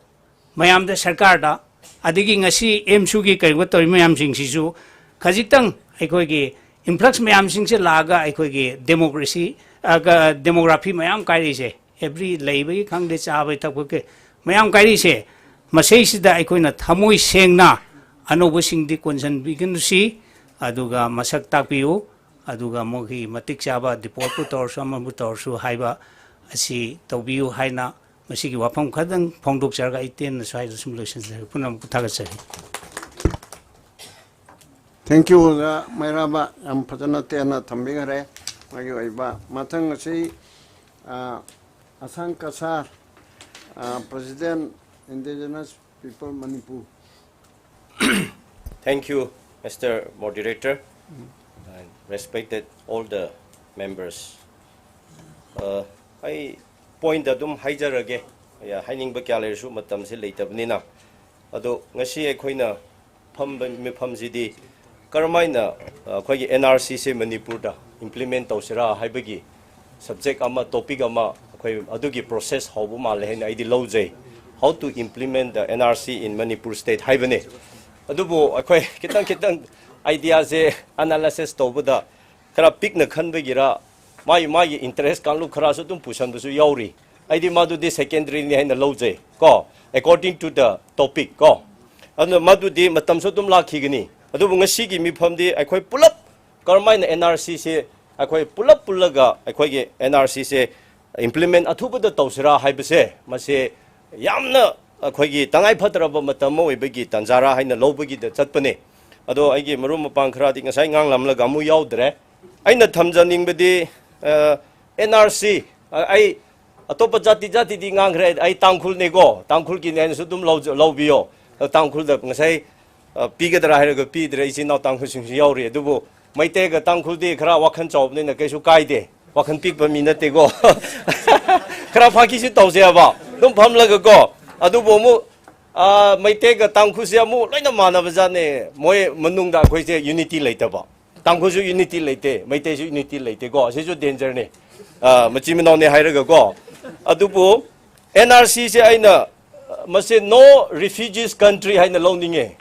ꯃꯌꯥꯝꯗ, ꯁꯔꯀꯥꯔꯗ, ꯑꯗꯒꯤ ꯉꯁꯤ ꯑꯦꯝꯁꯨꯒꯤ ꯀꯩꯒꯨꯝꯕ ꯇꯧꯔꯤ ꯃꯌꯥꯝꯁꯤꯡꯁꯤꯁꯨ ꯈꯖꯤꯛꯇꯪ ꯑꯩꯈꯣꯏꯒꯤ ꯏꯟꯐ꯭ꯂꯛꯁ ꯃꯌꯥꯝꯁꯤꯡꯁꯦ ꯂꯥꯛꯑꯒ ꯑꯩꯈꯣꯏꯒꯤ ꯗꯦꯃꯣꯀ꯭ꯔꯦꯁꯤ, ꯑ, ꯒ-, ꯗꯦꯃꯣꯒ꯭ꯔꯥꯐꯤ ꯃꯌꯥꯝ ꯀꯥꯏꯔꯛꯏꯁꯦ, ꯑꯦꯕ꯭ꯔꯤ ꯂꯩꯕꯒꯤ ꯈꯪꯗꯦ, ꯆꯥꯕꯒꯤ ꯊꯛꯄꯒꯤ ꯃꯌꯥꯝ ꯀꯥꯏꯔꯛꯏꯁꯦ, ꯃꯁꯤꯁꯤꯗ ꯑꯩꯈꯣꯏꯅ ꯊꯃꯣꯏ ꯁꯦꯡꯅ ꯑꯅꯧꯕꯁꯤꯡꯗꯤ ꯀꯣꯟꯁꯤꯟꯕꯤꯒꯅꯨꯁꯤ, ꯑꯗꯨꯒ ꯃꯁꯛ ꯇꯥꯛꯄꯤꯌꯨ, ꯑꯗꯨꯒ ꯃꯈꯣꯏꯒꯤ ꯃꯇꯤꯛ ꯆꯥꯕ ꯗꯤꯄꯣꯔꯠꯄꯨ ꯇꯧꯔꯁꯨ ꯑꯃꯕꯨ ꯇꯧꯔꯁꯨ ꯍꯥꯏꯕ ꯑꯁꯤ ꯇꯧꯕꯤꯌꯨ ꯍꯥꯏꯅ ꯃꯁꯤꯒꯤ ꯋꯥꯐꯝ ꯈꯔꯗꯪ ꯐꯣꯡꯗꯣꯛꯆꯔꯒ ꯑꯩ ꯇꯦꯟꯅ ꯁ꯭ꯋꯥꯏꯗ ꯁꯨꯝ ꯂꯣꯏꯁꯤꯟꯖꯔꯒꯦ꯫ ꯄꯨꯝꯅꯃꯛꯄꯨ ꯊꯥꯒꯠꯆꯔꯤ꯫ Thank you, ꯑꯣꯖꯥ ꯃꯩꯔꯥꯕ, ꯌꯥꯝ ꯐꯖꯅ ꯇꯦꯟꯅ ꯊꯝꯕꯤꯈꯔꯦ꯫ ꯃꯥꯒꯤ ꯑꯣꯏꯕ ꯃꯊꯪ ꯑꯁꯤ ꯑ, ꯑꯁꯥꯡ ꯀꯁꯥꯔ, ꯑ, President, Indigenous People Manipur. Thank you, Mister Moderator, and respected all the members. ꯑ, ꯑꯩ ꯄꯣꯏꯟꯗ ꯑꯗꯨꯝ ꯍꯥꯏꯖꯔꯒꯦ꯫ ꯌꯥ, ꯍꯥꯏꯅꯤꯡꯕ ꯀꯌꯥ ꯂꯩꯔꯁꯨ ꯃꯇꯝꯁꯦ ꯂꯩꯇꯕꯅꯤꯅ꯫ ꯑꯗꯣ ꯉꯁꯤ ꯑꯩꯈꯣꯏꯅ ꯐꯝꯕ ꯃꯤꯐꯝꯁꯤꯗꯤ ꯀꯔꯝꯍꯥꯏꯅ, ꯑ, ꯑꯩꯈꯣꯏꯒꯤ N R C ꯁꯦ ꯃꯅꯤꯄꯨꯔꯗ implement ꯇꯧꯁꯤꯔꯥ ꯍꯥꯏꯕꯒꯤ subject ꯑꯃ, topic ꯑꯃ, ꯑꯩꯈꯣꯏ ꯑꯗꯨꯒꯤ process ꯍꯧꯕ ꯃꯥꯜꯂꯦ ꯍꯥꯏꯅ ꯑꯩꯗꯤ ꯂꯧꯖꯩ꯫ How to implement the N R C in Manipur state ꯍꯥꯏꯕꯅꯦ꯫ ꯑꯗꯨꯕꯨ ꯑꯩꯈꯣꯏ ꯈꯤꯇꯪ ꯈꯤꯇꯪ ideaꯁꯦ analysis ꯇꯧꯕꯗ ꯈꯔ ꯄꯤꯛꯅ ꯈꯟꯕꯒꯤꯔ, ꯃꯥꯒꯤ ꯃꯥꯒꯤ interest ꯀꯥꯡꯂꯨꯞ ꯈꯔꯁꯨ ꯑꯗꯨꯝ ꯄꯨꯁꯟꯕꯁꯨ ꯌꯥꯎꯔꯤ꯫ ꯑꯩꯗꯤ ꯃꯗꯨꯗꯤ secondaryꯅꯤ ꯍꯥꯏꯅ ꯂꯧꯖꯩ ꯀꯣ, according to the topic ꯀꯣ꯫ ꯑꯗꯨꯅ ꯃꯗꯨꯗꯤ ꯃꯇꯝꯁꯨ ꯑꯗꯨꯝ ꯂꯥꯛꯈꯤꯒꯅꯤ꯫ ꯑꯗꯨꯕꯨ ꯉꯁꯤꯒꯤ ꯃꯤꯐꯝꯗꯤ ꯑꯩꯈꯣꯏ ꯄꯨꯂꯞ ꯀꯔꯝꯍꯥꯏꯅ N R C ꯁꯦ ꯑꯩꯈꯣꯏ ꯄꯨꯂꯞ ꯄꯨꯜꯂꯒ ꯑꯩꯈꯣꯏꯒꯤ N R C ꯁꯦ implement ꯑꯊꯨꯕꯗ ꯇꯧꯁꯤꯔꯥ ꯍꯥꯏꯕꯁꯦ, ꯃꯁꯤ ꯌꯥꯝꯅ ꯑꯩꯈꯣꯏꯒꯤ ꯇꯉꯥꯏ ꯐꯗ꯭ꯔꯕ ꯃꯇꯝ ꯑꯃ ꯑꯣꯏꯕꯒꯤ ꯇꯥꯟꯖꯥꯔꯥ ꯍꯥꯏꯅ ꯂꯧꯕꯒꯤꯗ ꯆꯠꯄꯅꯦ꯫ ꯑꯗꯣ ꯑꯩꯒꯤ ꯃꯔꯨꯞ ꯃꯄꯥꯡ ꯈꯔꯗꯤ ꯉꯁꯥꯏ ꯉꯥꯡꯂꯝꯂꯒ ꯑꯃꯨꯛ ꯌꯥꯎꯗ꯭ꯔꯦ꯫ ꯑꯩꯅ ꯊꯝꯖꯅꯤꯡꯕꯗꯤ, ꯑ, N R C, ꯑ, ꯑꯩ ꯑꯇꯣꯞꯄ ꯖꯥꯇꯤ ꯖꯥꯇꯤꯗꯤ ꯉꯥꯡꯈ꯭ꯔꯦ, ꯑꯩ ꯇꯥꯡꯈꯨꯜꯅꯦꯀꯣ, ꯇꯥꯡꯈꯨꯜꯒꯤꯅꯦ ꯍꯥꯏꯅꯁꯨ ꯑꯗꯨꯝ ꯂꯧꯖ-, ꯂꯧꯕꯤꯌꯣ꯫ ꯑ, ꯇꯥꯡꯈꯨꯜꯗ ꯉꯁꯥꯏ, ꯑ, ꯄꯤꯒꯗ꯭ꯔꯥ ꯍꯥꯏꯔꯒ ꯄꯤꯗ꯭ꯔꯦ, ꯏꯆꯤꯟ ꯏꯅꯥꯎ ꯇꯥꯡꯈꯨꯜꯁꯤꯡꯁꯨ ꯌꯥꯎꯔꯤ꯫ ꯑꯗꯨꯕꯨ ꯃꯩꯇꯩꯒ ꯇꯥꯡꯈꯨꯜꯗꯤ ꯈꯔ ꯋꯥꯈꯜ ꯆꯥꯎꯕꯅꯤꯅ ꯀꯩꯁꯨ ꯀꯥꯏꯗꯦ, ꯋꯥꯈꯜ ꯄꯤꯛꯄ ꯃꯤ ꯅꯠꯇꯦꯀꯣ꯫ ꯈꯔ ꯐꯥꯀꯤꯁꯨ ꯇꯧꯁꯦ ꯍꯥꯏꯕ, ꯑꯗꯨꯝ ꯐꯝꯂꯒꯀꯣ꯫ ꯑꯗꯨꯕꯨ ꯑꯃꯨꯛ, ꯑ, ꯃꯩꯇꯩꯒ ꯇꯥꯡꯈꯨꯜꯁꯦ ꯑꯃꯨꯛ ꯂꯣꯏꯅ ꯃꯥꯟꯅꯕ ꯖꯥꯠꯅꯦ꯫ ꯃꯣꯏ ꯃꯅꯨꯡꯗ ꯑꯩꯈꯣꯏꯁꯦ unity ꯂꯩꯇꯕ꯫ ꯇꯥꯡꯈꯨꯜꯁꯨ unity ꯂꯩꯇꯦ, ꯃꯩꯇꯩꯁꯨ unity ꯂꯩꯇꯦꯀꯣ꯫ ꯑꯁꯤꯁꯨ dangerꯅꯦ꯫ ꯑ, ꯃꯆꯤꯟ ꯃꯅꯥꯎꯅꯦ ꯍꯥꯏꯔꯒꯀꯣ꯫ ꯑꯗꯨꯕꯨ N R C ꯁꯦ ꯑꯩꯅ, ꯑ, ꯃꯁꯤ No Refugees Country ꯍꯥꯏꯅ ꯂꯧꯅꯤꯡꯉꯦ꯫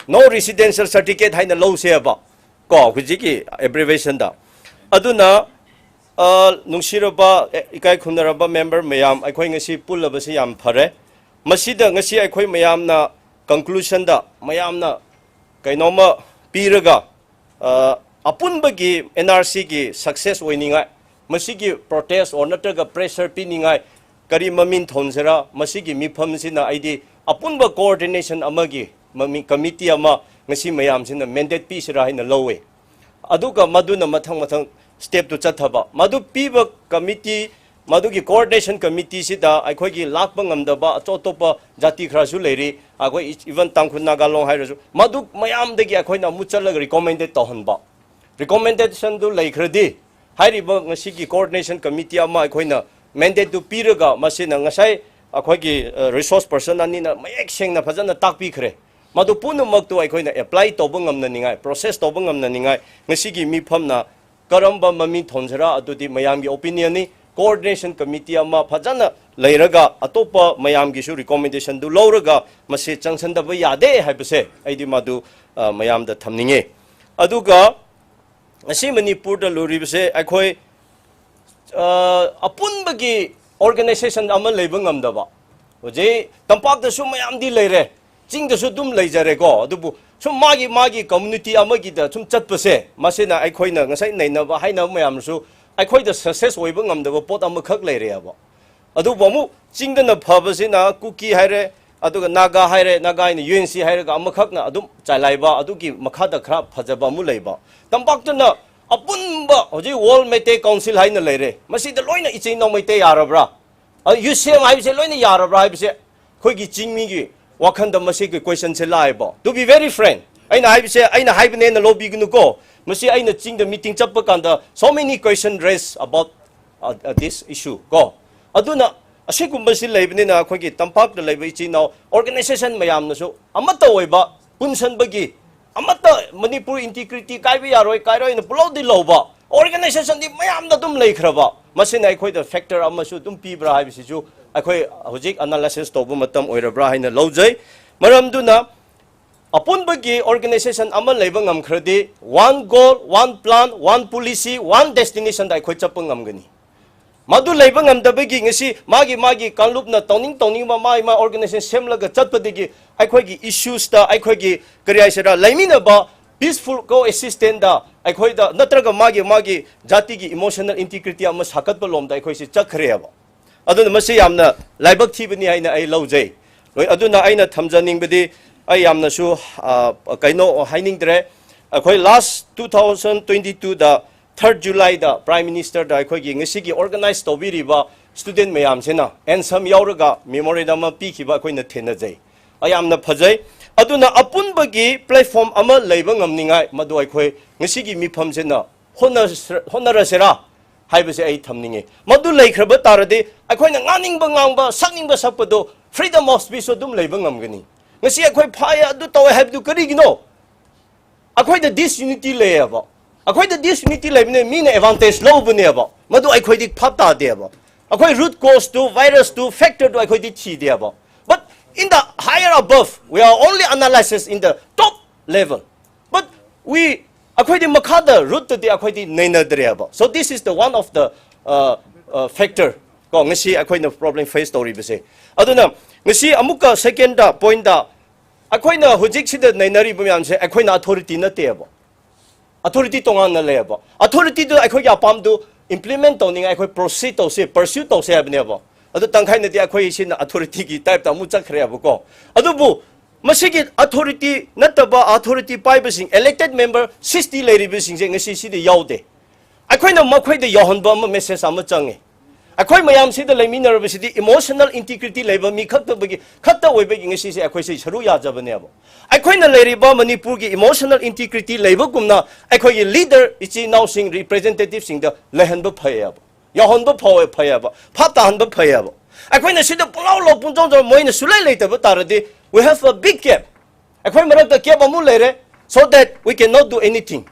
No Residential Certificate ꯍꯥꯏꯅ ꯂꯧꯁꯦꯕ ꯀꯣ, ꯍꯧꯖꯤꯛꯀꯤ abbrevation ꯗ꯫ ꯑꯗꯨꯅ, ꯑ, ꯅꯨꯡꯁꯤꯔꯕ, ꯑꯦ, ꯏꯀꯥꯏ ꯈꯨꯝꯅꯔꯕ member ꯃꯌꯥꯝ, ꯑꯩꯈꯣꯏ ꯉꯁꯤ ꯄꯨꯜꯂꯕꯁꯤ ꯌꯥꯝ ꯐꯔꯦ꯫ ꯃꯁꯤꯗ ꯉꯁꯤ ꯑꯩꯈꯣꯏ ꯃꯌꯥꯝꯅ conclusion ꯗ ꯃꯌꯥꯝꯅ ꯀꯩꯅꯣꯝꯃ ꯄꯤꯔꯒ, ꯑ, ꯑꯄꯨꯟꯕꯒꯤ N R C ꯒꯤ success ꯑꯣꯏꯅꯤꯡꯉꯥꯏ, ꯃꯁꯤꯒꯤ protest or ꯅꯠꯇ꯭ꯔꯒ pressure ꯄꯤꯅꯤꯡꯉꯥꯏ ꯀꯔꯤ ꯃꯃꯤꯡ ꯊꯣꯟꯁꯤꯔꯥ, ꯃꯁꯤꯒꯤ ꯃꯤꯐꯝꯁꯤꯅ ꯑꯩꯗꯤ ꯑꯄꯨꯟꯕ coordination ꯑꯃꯒꯤ ꯃꯃꯤꯡ, committee ꯑꯃ ꯉꯁꯤ ꯃꯌꯥꯝꯁꯤꯅ mandate ꯄꯤꯁꯤꯔꯥ ꯍꯥꯏꯅ ꯂꯧꯋꯦ꯫ ꯑꯗꯨꯒ ꯃꯗꯨꯅ ꯃꯊꯪ ꯃꯊꯪ step ꯇꯨ ꯆꯠꯊꯕ꯫ ꯃꯗꯨ ꯄꯤꯕ committee, ꯃꯗꯨꯒꯤ coordination committee ꯁꯤꯗ ꯑꯩꯈꯣꯏꯒꯤ ꯂꯥꯛꯄ ꯉꯝꯗꯕ ꯑꯇꯣꯞ ꯑꯇꯣꯞꯄ ꯖꯥꯇꯤ ꯈꯔꯁꯨ ꯂꯩꯔꯤ꯫ ꯑꯩꯈꯣꯏ even ꯇꯥꯡꯈꯨꯜ ꯅꯥꯒꯥꯂꯣꯡ ꯍꯥꯏꯔꯁꯨ, ꯃꯗꯨ ꯃꯌꯥꯝꯗꯒꯤ ꯑꯩꯈꯣꯏꯅ ꯑꯃꯨꯛ ꯆꯠꯂꯒ recommended ꯇꯧꯍꯟꯕ꯫ Recommendation ꯗꯨ ꯂꯩꯈ꯭ꯔꯗꯤ, ꯍꯥꯏꯔꯤꯕ ꯉꯁꯤꯒꯤ coordination committee ꯑꯃ ꯑꯩꯈꯣꯏꯅ mandate ꯇꯨ ꯄꯤꯔꯒ, ꯃꯁꯤꯅ ꯉꯁꯥꯏ ꯑꯩꯈꯣꯏꯒꯤ, ꯑ, resource person ꯑꯅꯤꯅ ꯃꯌꯦꯛ ꯁꯦꯡꯅ ꯐꯖꯅ ꯇꯥꯛꯄꯤꯈ꯭ꯔꯦ꯫ ꯃꯗꯨ ꯄꯨꯝꯅꯃꯛꯇꯨ ꯑꯩꯈꯣꯏꯅ apply ꯇꯧꯕ ꯉꯝꯅꯅꯤꯡꯉꯥꯏ, process ꯇꯧꯕ ꯉꯝꯅꯅꯤꯡꯉꯥꯏ ꯉꯁꯤꯒꯤ ꯃꯤꯐꯝꯅ ꯀꯔꯝꯕ ꯃꯃꯤꯡ ꯊꯣꯟꯁꯤꯔꯥ, ꯑꯗꯨꯗꯤ ꯃꯌꯥꯝꯒꯤ opinion ꯅꯤ꯫ Coordination committee ꯑꯃ ꯐꯖꯅ ꯂꯩꯔꯒ ꯑꯇꯣꯞꯄ ꯃꯌꯥꯝꯒꯤꯁꯨ recommendation ꯗꯨ ꯂꯧꯔꯒ ꯃꯁꯤ ꯆꯪꯁꯤꯟꯗꯕ ꯌꯥꯗꯦ ꯍꯥꯏꯕꯁꯦ ꯑꯩꯗꯤ ꯃꯗꯨ, ꯑ, ꯃꯌꯥꯝꯗ ꯊꯝꯅꯤꯡꯉꯤ꯫ ꯑꯗꯨꯒ ꯉꯁꯤ ꯃꯅꯤꯄꯨꯔꯗ ꯂꯨꯔꯤꯕꯁꯦ ꯑꯩꯈꯣꯏ, ꯑ, ꯑꯄꯨꯟꯕꯒꯤ organization ꯑꯃ ꯂꯩꯕ ꯉꯝꯗꯕ꯫ ꯍꯧꯖꯤꯛ ꯇꯝꯄꯥꯛꯇꯁꯨ ꯃꯌꯥꯝꯗꯤ ꯂꯩꯔꯦ, ꯆꯤꯡꯗꯁꯨ ꯑꯗꯨꯝ ꯂꯩꯖꯔꯦꯀꯣ, ꯑꯗꯨꯕꯨ ꯁꯨꯝ ꯃꯥꯒꯤ ꯃꯥꯒꯤ community ꯑꯃꯒꯤꯗ ꯁꯨꯝ ꯆꯠꯄꯁꯦ, ꯃꯁꯤꯅ ꯑꯩꯈꯣꯏꯅ ꯉꯁꯥꯏ ꯅꯩꯅꯕ ꯍꯥꯏꯅꯕ ꯃꯌꯥꯝꯁꯨ ꯑꯩꯈꯣꯏꯗ success ꯑꯣꯏꯕ ꯉꯝꯗꯕ ꯄꯣꯠ ꯑꯃꯈꯛ ꯂꯩꯔꯦꯕ꯫ ꯑꯗꯨꯕꯨ ꯑꯃꯨꯛ ꯆꯤꯡꯗꯅ ꯐꯕꯁꯤꯅ ꯀꯨꯀꯤ ꯍꯥꯏꯔꯦ, ꯑꯗꯨꯒ ꯅꯥꯒꯥ ꯍꯥꯏꯔꯦ, ꯅꯥꯒꯥ ꯑꯩꯅ U N C ꯍꯥꯏꯔꯒ ꯑꯃꯈꯛꯅ ꯑꯗꯨꯝ ꯆꯂꯥꯏꯕ, ꯑꯗꯨꯒꯤ ꯃꯈꯥꯗ ꯈꯔ ꯐꯖꯕ ꯑꯃꯨꯛ ꯂꯩꯕ꯫ ꯇꯝꯄꯥꯛꯇꯅ ꯑꯄꯨꯟꯕ ꯍꯧꯖꯤꯛ World Meitei Council ꯍꯥꯏꯅ ꯂꯩꯔꯦ, ꯃꯁꯤꯗ ꯂꯣꯏꯅ ꯏꯆꯤꯟ ꯏꯅꯥꯎ ꯃꯩꯇꯩ ꯌꯥꯔꯕ꯭ꯔꯥ? ꯑ, U C M ꯍꯥꯏꯕꯁꯦ ꯂꯣꯏꯅ ꯌꯥꯔꯕ꯭ꯔꯥ ꯍꯥꯏꯕꯁꯦ ꯑꯩꯈꯣꯏꯒꯤ ꯆꯤꯡꯃꯤꯒꯤ ꯋꯥꯈꯟꯗ ꯃꯁꯤꯒꯤ question ꯁꯦ ꯂꯥꯛꯑꯦꯕ꯫ To be very frank, ꯑꯩꯅ ꯍꯥꯏꯕꯁꯦ ꯑꯩꯅ ꯍꯥꯏꯕꯅꯦꯅ ꯂꯧꯕꯤꯒꯅꯨꯀꯣ, ꯃꯁꯤ ꯑꯩꯅ ꯆꯤꯡꯗ meeting ꯆꯠꯄ ꯀꯥꯟꯗ so many question raise about, uh, uh, this issue ꯀꯣ꯫ ꯑꯗꯨꯅ ꯑꯁꯤꯒꯨꯝꯕꯁꯤ ꯂꯩꯕꯅꯤꯅ ꯑꯩꯈꯣꯏꯒꯤ ꯇꯝꯄꯥꯛꯇ ꯂꯩꯕ ꯏꯆꯤꯟ ꯏꯅꯥꯎ organization ꯃꯌꯥꯝꯅꯁꯨ ꯑꯃꯠꯇ ꯑꯣꯏꯕ ꯄꯨꯟꯁꯟꯕꯒꯤ ꯑꯃꯠꯇ ꯃꯅꯤꯄꯨꯔ integrity ꯀꯥꯏꯕ ꯌꯥꯔꯣꯏ, ꯀꯥꯏꯔꯣꯏꯅ ꯄꯨꯂꯧꯗꯤ ꯂꯧꯕ, organization ꯗꯤ ꯃꯌꯥꯝꯗ ꯑꯗꯨꯝ ꯂꯩꯈ꯭ꯔꯕ, ꯃꯁꯤꯅ ꯑꯩꯈꯣꯏꯗ factor ꯑꯃꯁꯨ ꯑꯗꯨꯝ ꯄꯤꯕ꯭ꯔꯥ ꯍꯥꯏꯕꯁꯤꯁꯨ ꯑꯩꯈꯣꯏ ꯍꯧꯖꯤꯛ analysis ꯇꯧꯕ ꯃꯇꯝ ꯑꯣꯏꯔꯕ꯭ꯔꯥ ꯍꯥꯏꯅ ꯂꯧꯖꯩ꯫ ꯃꯔꯝꯗꯨꯅ ꯑꯄꯨꯟꯕꯒꯤ organization ꯑꯃ ꯂꯩꯕ ꯉꯝꯈ꯭ꯔꯗꯤ one goal, one plan, one policy, one destination ꯗ ꯑꯩꯈꯣꯏ ꯆꯠꯄ ꯉꯝꯒꯅꯤ꯫ ꯃꯗꯨ ꯂꯩꯕ ꯉꯝꯗꯕꯒꯤ ꯉꯁꯤ ꯃꯥꯒꯤ ꯃꯥꯒꯤ ꯀꯥꯡꯂꯨꯞꯅ ꯇꯧꯅꯤꯡ ꯇꯧꯅꯤꯡꯕ ꯃꯥꯒꯤ ꯃꯥꯒꯤ organization ꯁꯦꯝꯂꯒ ꯆꯠꯄꯗꯒꯤ ꯑꯩꯈꯣꯏꯒꯤ issues ꯇ, ꯑꯩꯈꯣꯏꯒꯤ ꯀꯔꯤ ꯍꯥꯏꯁꯤꯔꯥ, ꯂꯩꯃꯤꯟꯅꯕ peaceful coexistence ꯇ ꯑꯩꯈꯣꯏꯗ ꯅꯠꯇ꯭ꯔꯒ ꯃꯥꯒꯤ ꯃꯥꯒꯤ ꯖꯥꯇꯤꯒꯤ emotional integrity ꯑꯃ ꯁꯥꯒꯠꯄ ꯂꯣꯝꯗ ꯑꯩꯈꯣꯏꯁꯤ ꯆꯠꯈ꯭ꯔꯦꯕ꯫ ꯑꯗꯨꯅ ꯃꯁꯤ ꯌꯥꯝꯅ ꯂꯥꯏꯕꯛ ꯊꯤꯕꯅꯤ ꯍꯥꯏꯅ ꯑꯩ ꯂꯧꯖꯩ꯫ ꯂꯣꯏ-, ꯑꯗꯨꯅ ꯑꯩꯅ ꯊꯝꯖꯅꯤꯡꯕꯗꯤ, ꯑꯩ ꯌꯥꯝꯅꯁꯨ, ꯑ, ꯀꯩꯅꯣ ꯍꯥꯏꯅꯤꯡꯗ꯭ꯔꯦ꯫ ꯑꯩꯈꯣꯏ last two thousand twenty twoꯗ third Julyꯗ Prime Ministerꯗ ꯑꯩꯈꯣꯏꯒꯤ ꯉꯁꯤꯒꯤ organize ꯇꯧꯕꯤꯔꯤꯕ student ꯃꯌꯥꯝꯁꯤꯅ ꯑꯦꯟꯁꯝ ꯌꯥꯎꯔꯒ memorial ꯑꯃ ꯄꯤꯈꯤꯕ ꯑꯩꯈꯣꯏꯅ ꯊꯦꯡꯅꯖꯩ꯫ ꯑ, ꯌꯥꯝꯅ ꯐꯖꯩ꯫ ꯑꯗꯨꯅ ꯑꯄꯨꯟꯕꯒꯤ platform ꯑꯃ ꯂꯩꯕ ꯉꯝꯅꯤꯡꯉꯥꯏ ꯃꯗꯨ ꯑꯩꯈꯣꯏ ꯉꯁꯤꯒꯤ ꯃꯤꯐꯝꯁꯤꯅ ꯍꯣꯠꯅ-, ꯍꯣꯠꯅꯔꯁꯤꯔꯥ ꯍꯥꯏꯕꯁꯦ ꯑꯩ ꯊꯝꯅꯤꯡꯉꯤ꯫ ꯃꯗꯨ ꯂꯩꯈ꯭ꯔꯕ ꯇꯥꯔꯗꯤ ꯑꯩꯈꯣꯏꯅ ꯉꯥꯡꯅꯤꯡꯕ ꯉꯥꯡꯕ, ꯁꯛꯅꯤꯡꯕ ꯁꯛꯄꯗꯣ, freedom of speech ꯑꯗꯨꯝ ꯂꯩꯕ ꯉꯝꯒꯅꯤ꯫ ꯉꯁꯤ ꯑꯩꯈꯣꯏ ꯐꯥꯏ, ꯑꯗꯨ ꯇꯧꯋꯦ ꯍꯥꯏꯕꯗꯨ ꯀꯔꯤꯒꯤꯅꯣ? ꯑꯩꯈꯣꯏꯗ disunity ꯂꯩꯌꯦꯕ꯫ ꯑꯩꯈꯣꯏꯗ disunity ꯂꯩꯕꯅꯦ, ꯃꯤꯅ advantage ꯂꯧꯕꯅꯦꯕ꯫ ꯃꯗꯨ ꯑꯩꯈꯣꯏꯗꯤ ꯚꯥꯞ ꯇꯥꯗꯦꯕ꯫ ꯑꯩꯈꯣꯏ root causeꯇꯨ, virusꯇꯨ, factorꯗꯨ ꯑꯩꯈꯣꯏꯗꯤ ꯊꯤꯗꯦꯕ꯫ But in the higher above, we are only analysis in the top level. But we, ꯑꯩꯈꯣꯏꯗꯤ ꯃꯈꯥꯗ rootꯇꯗꯤ ꯑꯩꯈꯣꯏꯗꯤ ꯅꯩꯅꯗ꯭ꯔꯦꯕ꯫ So this is the one of the, uh, uh, factor ꯀꯣ ꯉꯁꯤ ꯑꯩꯈꯣꯏꯅ problem face ꯇꯧꯔꯤꯕꯁꯦ꯫ ꯑꯗꯨꯅ ꯉꯁꯤ ꯑꯃꯨꯛꯀ secondꯗ pointꯗ ꯑꯩꯈꯣꯏꯅ ꯍꯧꯖꯤꯛꯁꯤꯗ ꯅꯩꯅꯔꯤꯕ ꯃꯌꯥꯝꯁꯦ ꯑꯩꯈꯣꯏꯅ authority ꯅꯠꯇꯦꯕ꯫ Authority ꯇꯣꯉꯥꯟꯅ ꯂꯩꯌꯦꯕ꯫ Authorityꯗꯨ ꯑꯩꯈꯣꯏꯒꯤ ꯑꯄꯥꯝꯕꯗꯨ implement ꯇꯧꯅꯤꯡꯉꯥꯏ ꯑꯩꯈꯣꯏ proceed ꯇꯧꯁꯦ, pursue ꯇꯧꯁꯦ ꯍꯥꯏꯕꯅꯦꯕ꯫ ꯑꯗꯨ ꯇꯪꯈꯥꯏꯅꯗꯤ ꯑꯩꯈꯣꯏ ꯁꯤꯅ authorityꯒꯤ typeꯇ ꯑꯃꯨꯛ ꯆꯠꯈ꯭ꯔꯦꯕꯀꯣ꯫ ꯑꯗꯨꯕꯨ ꯃꯁꯤꯒꯤ authority ꯅꯠꯇꯕ, authority ꯄꯥꯏꯕꯁꯤꯡ, elected member sixty ꯂꯩꯔꯤꯕꯁꯤꯡꯁꯦ ꯉꯁꯤ ꯁꯤꯗ ꯌꯥꯎꯗꯦ꯫ ꯑꯩꯈꯣꯏꯅ ꯃꯈꯣꯏꯗ ꯌꯧꯍꯟꯕ ꯑꯃ, message ꯑꯃ ꯆꯪꯉꯤ꯫ ꯑꯩꯈꯣꯏ ꯃꯌꯥꯝꯁꯤꯗ ꯂꯩꯃꯤꯟꯅꯔꯕꯁꯤꯗꯤ emotional integrity ꯂꯩꯕ ꯃꯤ ꯈꯛꯇꯕꯒꯤ, ꯈꯛꯇ ꯑꯣꯏꯕꯒꯤ ꯉꯁꯤꯁꯦ ꯑꯩꯈꯣꯏꯁꯦ ꯁꯔꯨ ꯌꯥꯖꯕꯅꯦꯕ꯫ ꯑꯩꯈꯣꯏꯅ ꯂꯩꯔꯤꯕ ꯃꯅꯤꯄꯨꯔꯒꯤ emotional integrity ꯂꯩꯕꯒꯨꯝꯅ ꯑꯩꯈꯣꯏꯒꯤ leader, ꯏꯆꯤꯟ ꯏꯅꯥꯎꯁꯤꯡ, representativeꯁꯤꯡꯗ ꯂꯩꯍꯟꯕ ꯐꯩꯌꯦꯕ, ꯌꯥꯎꯍꯟꯕ ꯐꯥꯎ-, ꯐꯩꯌꯦꯕ, ꯚꯥꯞ ꯇꯥꯍꯟꯕ ꯐꯩꯌꯦꯕ꯫ ꯑꯩꯈꯣꯏꯅ ꯁꯤꯗ ꯄꯨꯡꯂꯥꯎ ꯂꯥꯎ ꯄꯨꯡꯆꯣꯡ ꯆꯣꯡ ꯃꯣꯏꯅ ꯁꯨꯂꯩ ꯂꯩꯇꯕ ꯇꯥꯔꯗꯤ, we have a big gap. ꯑꯩꯈꯣꯏ ꯃꯔꯛꯇ gap ꯑꯃꯨꯛ ꯂꯩꯔꯦ, so that we cannot do anything.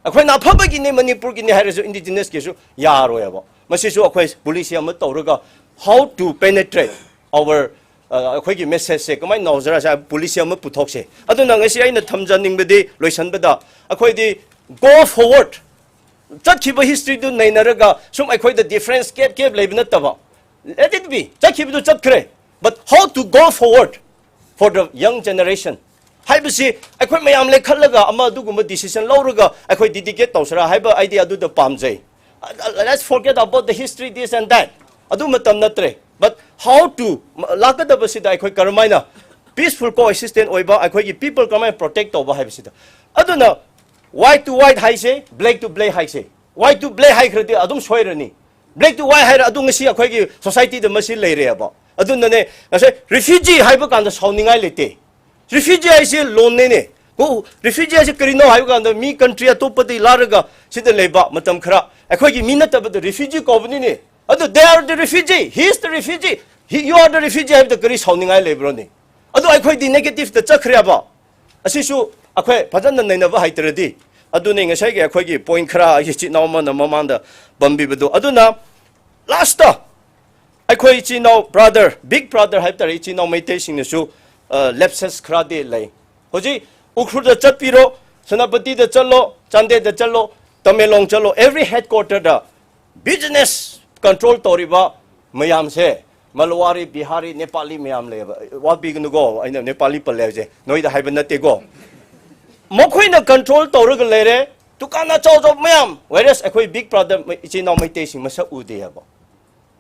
ꯑꯩꯈꯣꯏꯅ ꯑꯐꯕꯒꯤꯅꯤ, ꯃꯅꯤꯄꯨꯔꯒꯤꯅꯤ ꯍꯥꯏꯔꯁꯨ indigenousꯀꯤꯁꯨ ꯌꯥꯔꯣꯏꯕ꯫ ꯃꯁꯤꯁꯨ ꯑꯩꯈꯣꯏ policy ꯑꯃ ꯇꯧꯔꯒ, how to penetrate our, ꯑ, ꯑꯩꯈꯣꯏꯒꯤ messageꯁꯦ ꯀꯃꯥꯏꯅ ꯅꯧꯖꯔꯁꯦ ꯍꯥꯏꯕ policy ꯑꯃ ꯄꯨꯊꯣꯛꯁꯦ꯫ ꯑꯗꯨꯅ ꯉꯁꯤ ꯑꯩꯅ ꯊꯝꯖꯅꯤꯡꯕꯗꯤ, ꯂꯣꯏꯁꯟꯕꯗ, ꯑꯩꯈꯣꯏꯗꯤ go forward, ꯆꯠꯈꯤꯕ historyꯗꯨ ꯅꯩꯅꯔꯒ ꯁꯨꯝ ꯑꯩꯈꯣꯏꯗ difference gap gap ꯂꯩꯕ ꯅꯠꯇꯕ, let it be, ꯆꯠꯈꯤꯕꯗꯨ ꯆꯠꯈ꯭ꯔꯦ, but how to go forward for the young generation ꯍꯥꯏꯕꯁꯤ ꯑꯩꯈꯣꯏ ꯃꯌꯥꯝ ꯂꯦꯞꯈꯠꯂꯒ ꯑꯃ ꯑꯗꯨꯒꯨꯝꯕ decision ꯂꯧꯔꯒ ꯑꯩꯈꯣꯏ dedicate ꯇꯧꯁꯤꯔꯥ ꯍꯥꯏꯕ ꯑꯩꯗꯤ ꯑꯗꯨꯗ ꯄꯥꯝꯖꯩ꯫ Uh, let's forget about the history, this and that. ꯑꯗꯨ ꯃꯇꯝ ꯅꯠꯇ꯭ꯔꯦ꯫ But how to ꯂꯥꯛꯀꯗꯕꯁꯤꯗ ꯑꯩꯈꯣꯏ ꯀꯔꯝꯍꯥꯏꯅ peaceful coexistence ꯑꯣꯏꯕ, ꯑꯩꯈꯣꯏꯒꯤ people ꯀꯔꯝꯍꯥꯏꯅ protect ꯇꯧꯕ ꯍꯥꯏꯕꯁꯤꯗ꯫ ꯑꯗꯨꯅ white to white ꯍꯥꯏꯁꯦ, black to black ꯍꯥꯏꯁꯦ꯫ White to black ꯍꯥꯏꯈ꯭ꯔꯗꯤ ꯑꯗꯨꯝ ꯁꯣꯏꯔꯅꯤ꯫ Black to white ꯍꯥꯏꯔ ꯑꯗꯨ ꯉꯁꯤ ꯑꯩꯈꯣꯏꯒꯤ societyꯗ ꯃꯁꯤ ꯂꯩꯔꯦꯕ꯫ ꯑꯗꯨꯅꯅꯦ ꯉꯁꯥꯏ refugee ꯍꯥꯏꯕ ꯀꯥꯟꯗ ꯁꯥꯎꯅꯤꯡꯉꯥꯏ ꯂꯩꯇꯦ꯫ Refugee ꯍꯥꯏꯁꯦ ꯂꯣꯟꯅꯦꯅꯦ꯫ ꯀꯣ, refugee ꯍꯥꯏꯁꯦ ꯀꯔꯤꯅꯣ ꯍꯥꯏꯕ ꯀꯥꯟꯗ ꯃꯤ country ꯑꯇꯣꯞꯄꯗꯒꯤ ꯂꯥꯛꯂꯒ ꯁꯤꯗ ꯂꯩꯕ ꯃꯇꯝ ꯈꯔ ꯑꯩꯈꯣꯏꯒꯤ ꯃꯤ ꯅꯠꯇꯕꯗ refugee ꯀꯧꯕꯅꯤꯅꯦ꯫ ꯑꯗꯨ they are the refugee, he is the refugee, he, you are the refugee ꯍꯥꯏꯕꯗ ꯀꯔꯤ ꯁꯥꯎꯅꯤꯡꯉꯥꯏ ꯂꯩꯕ꯭ꯔꯣꯅꯦ? ꯑꯗꯨ ꯑꯩꯈꯣꯏꯗꯤ negativeꯇ ꯆꯠꯈ꯭ꯔꯦꯕ꯫ ꯑꯁꯤꯁꯨ ꯑꯩꯈꯣꯏ ꯐꯖꯅ ꯅꯩꯅꯕ ꯍꯩꯇ꯭ꯔꯗꯤ꯫ ꯑꯗꯨꯅꯤ ꯉꯁꯥꯏꯒꯤ ꯑꯩꯈꯣꯏꯒꯤ point ꯈꯔ ꯑꯩꯒꯤ ꯏꯆꯤꯟ ꯏꯅꯥꯎ ꯑꯃꯅ ꯃꯃꯥꯡꯗ ꯄꯟꯕꯤꯕꯗꯣ꯫ ꯑꯗꯨꯅ lastꯇ ꯑꯩꯈꯣꯏ ꯏꯆꯤꯟ ꯏꯅꯥꯎ brother, big brother ꯍꯥꯏꯕ ꯇꯥꯔꯦ, ꯏꯆꯤꯟ ꯏꯅꯥꯎ ꯃꯩꯇꯩꯁꯤꯡꯅꯁꯨ lapses ꯈꯔꯗꯤ ꯂꯩ꯫ ꯍꯧꯖꯤꯛ ꯎꯈ꯭ꯔꯨꯜꯗ ꯆꯠꯄꯤꯔꯣ, ꯁꯦꯅꯥꯄꯇꯤꯗ ꯆꯠꯂꯣ, ꯆꯥꯟꯗꯦꯜꯗ ꯆꯠꯂꯣ, ꯇꯃꯦꯡꯂꯣꯡ ꯆꯠꯂꯣ, every headquarterꯗ business control ꯇꯧꯔꯤꯕ ꯃꯌꯥꯝꯁꯦ ꯃꯜꯋꯥꯔꯤ, ꯕꯤꯍꯥꯔꯤ, ꯅꯦꯄꯥꯂꯤ ꯃꯌꯥꯝ ꯂꯩꯌꯦꯕ꯫ ꯋꯥꯕꯤꯒꯅꯨꯀꯣ, ꯑꯩꯅ ꯅꯦꯄꯥꯂꯤ ꯄꯜꯂꯦ ꯍꯥꯏꯁꯦ, ꯅꯣꯏꯗ ꯍꯥꯏꯕ ꯅꯠꯇꯦꯀꯣ꯫ ꯃꯈꯣꯏꯅ control ꯇꯧꯔꯒ ꯂꯩꯔꯦ꯫ ꯗꯨꯀꯥꯟ ꯑꯆꯧ ꯑꯆꯧꯕ ꯃꯌꯥꯝ, whereas ꯑꯩꯈꯣꯏ big brother ꯏꯆꯤꯟ ꯏꯅꯥꯎ ꯃꯩꯇꯩꯁꯤꯡ ꯃꯁꯛ ꯎꯗꯦ ꯍꯥꯏꯕ꯫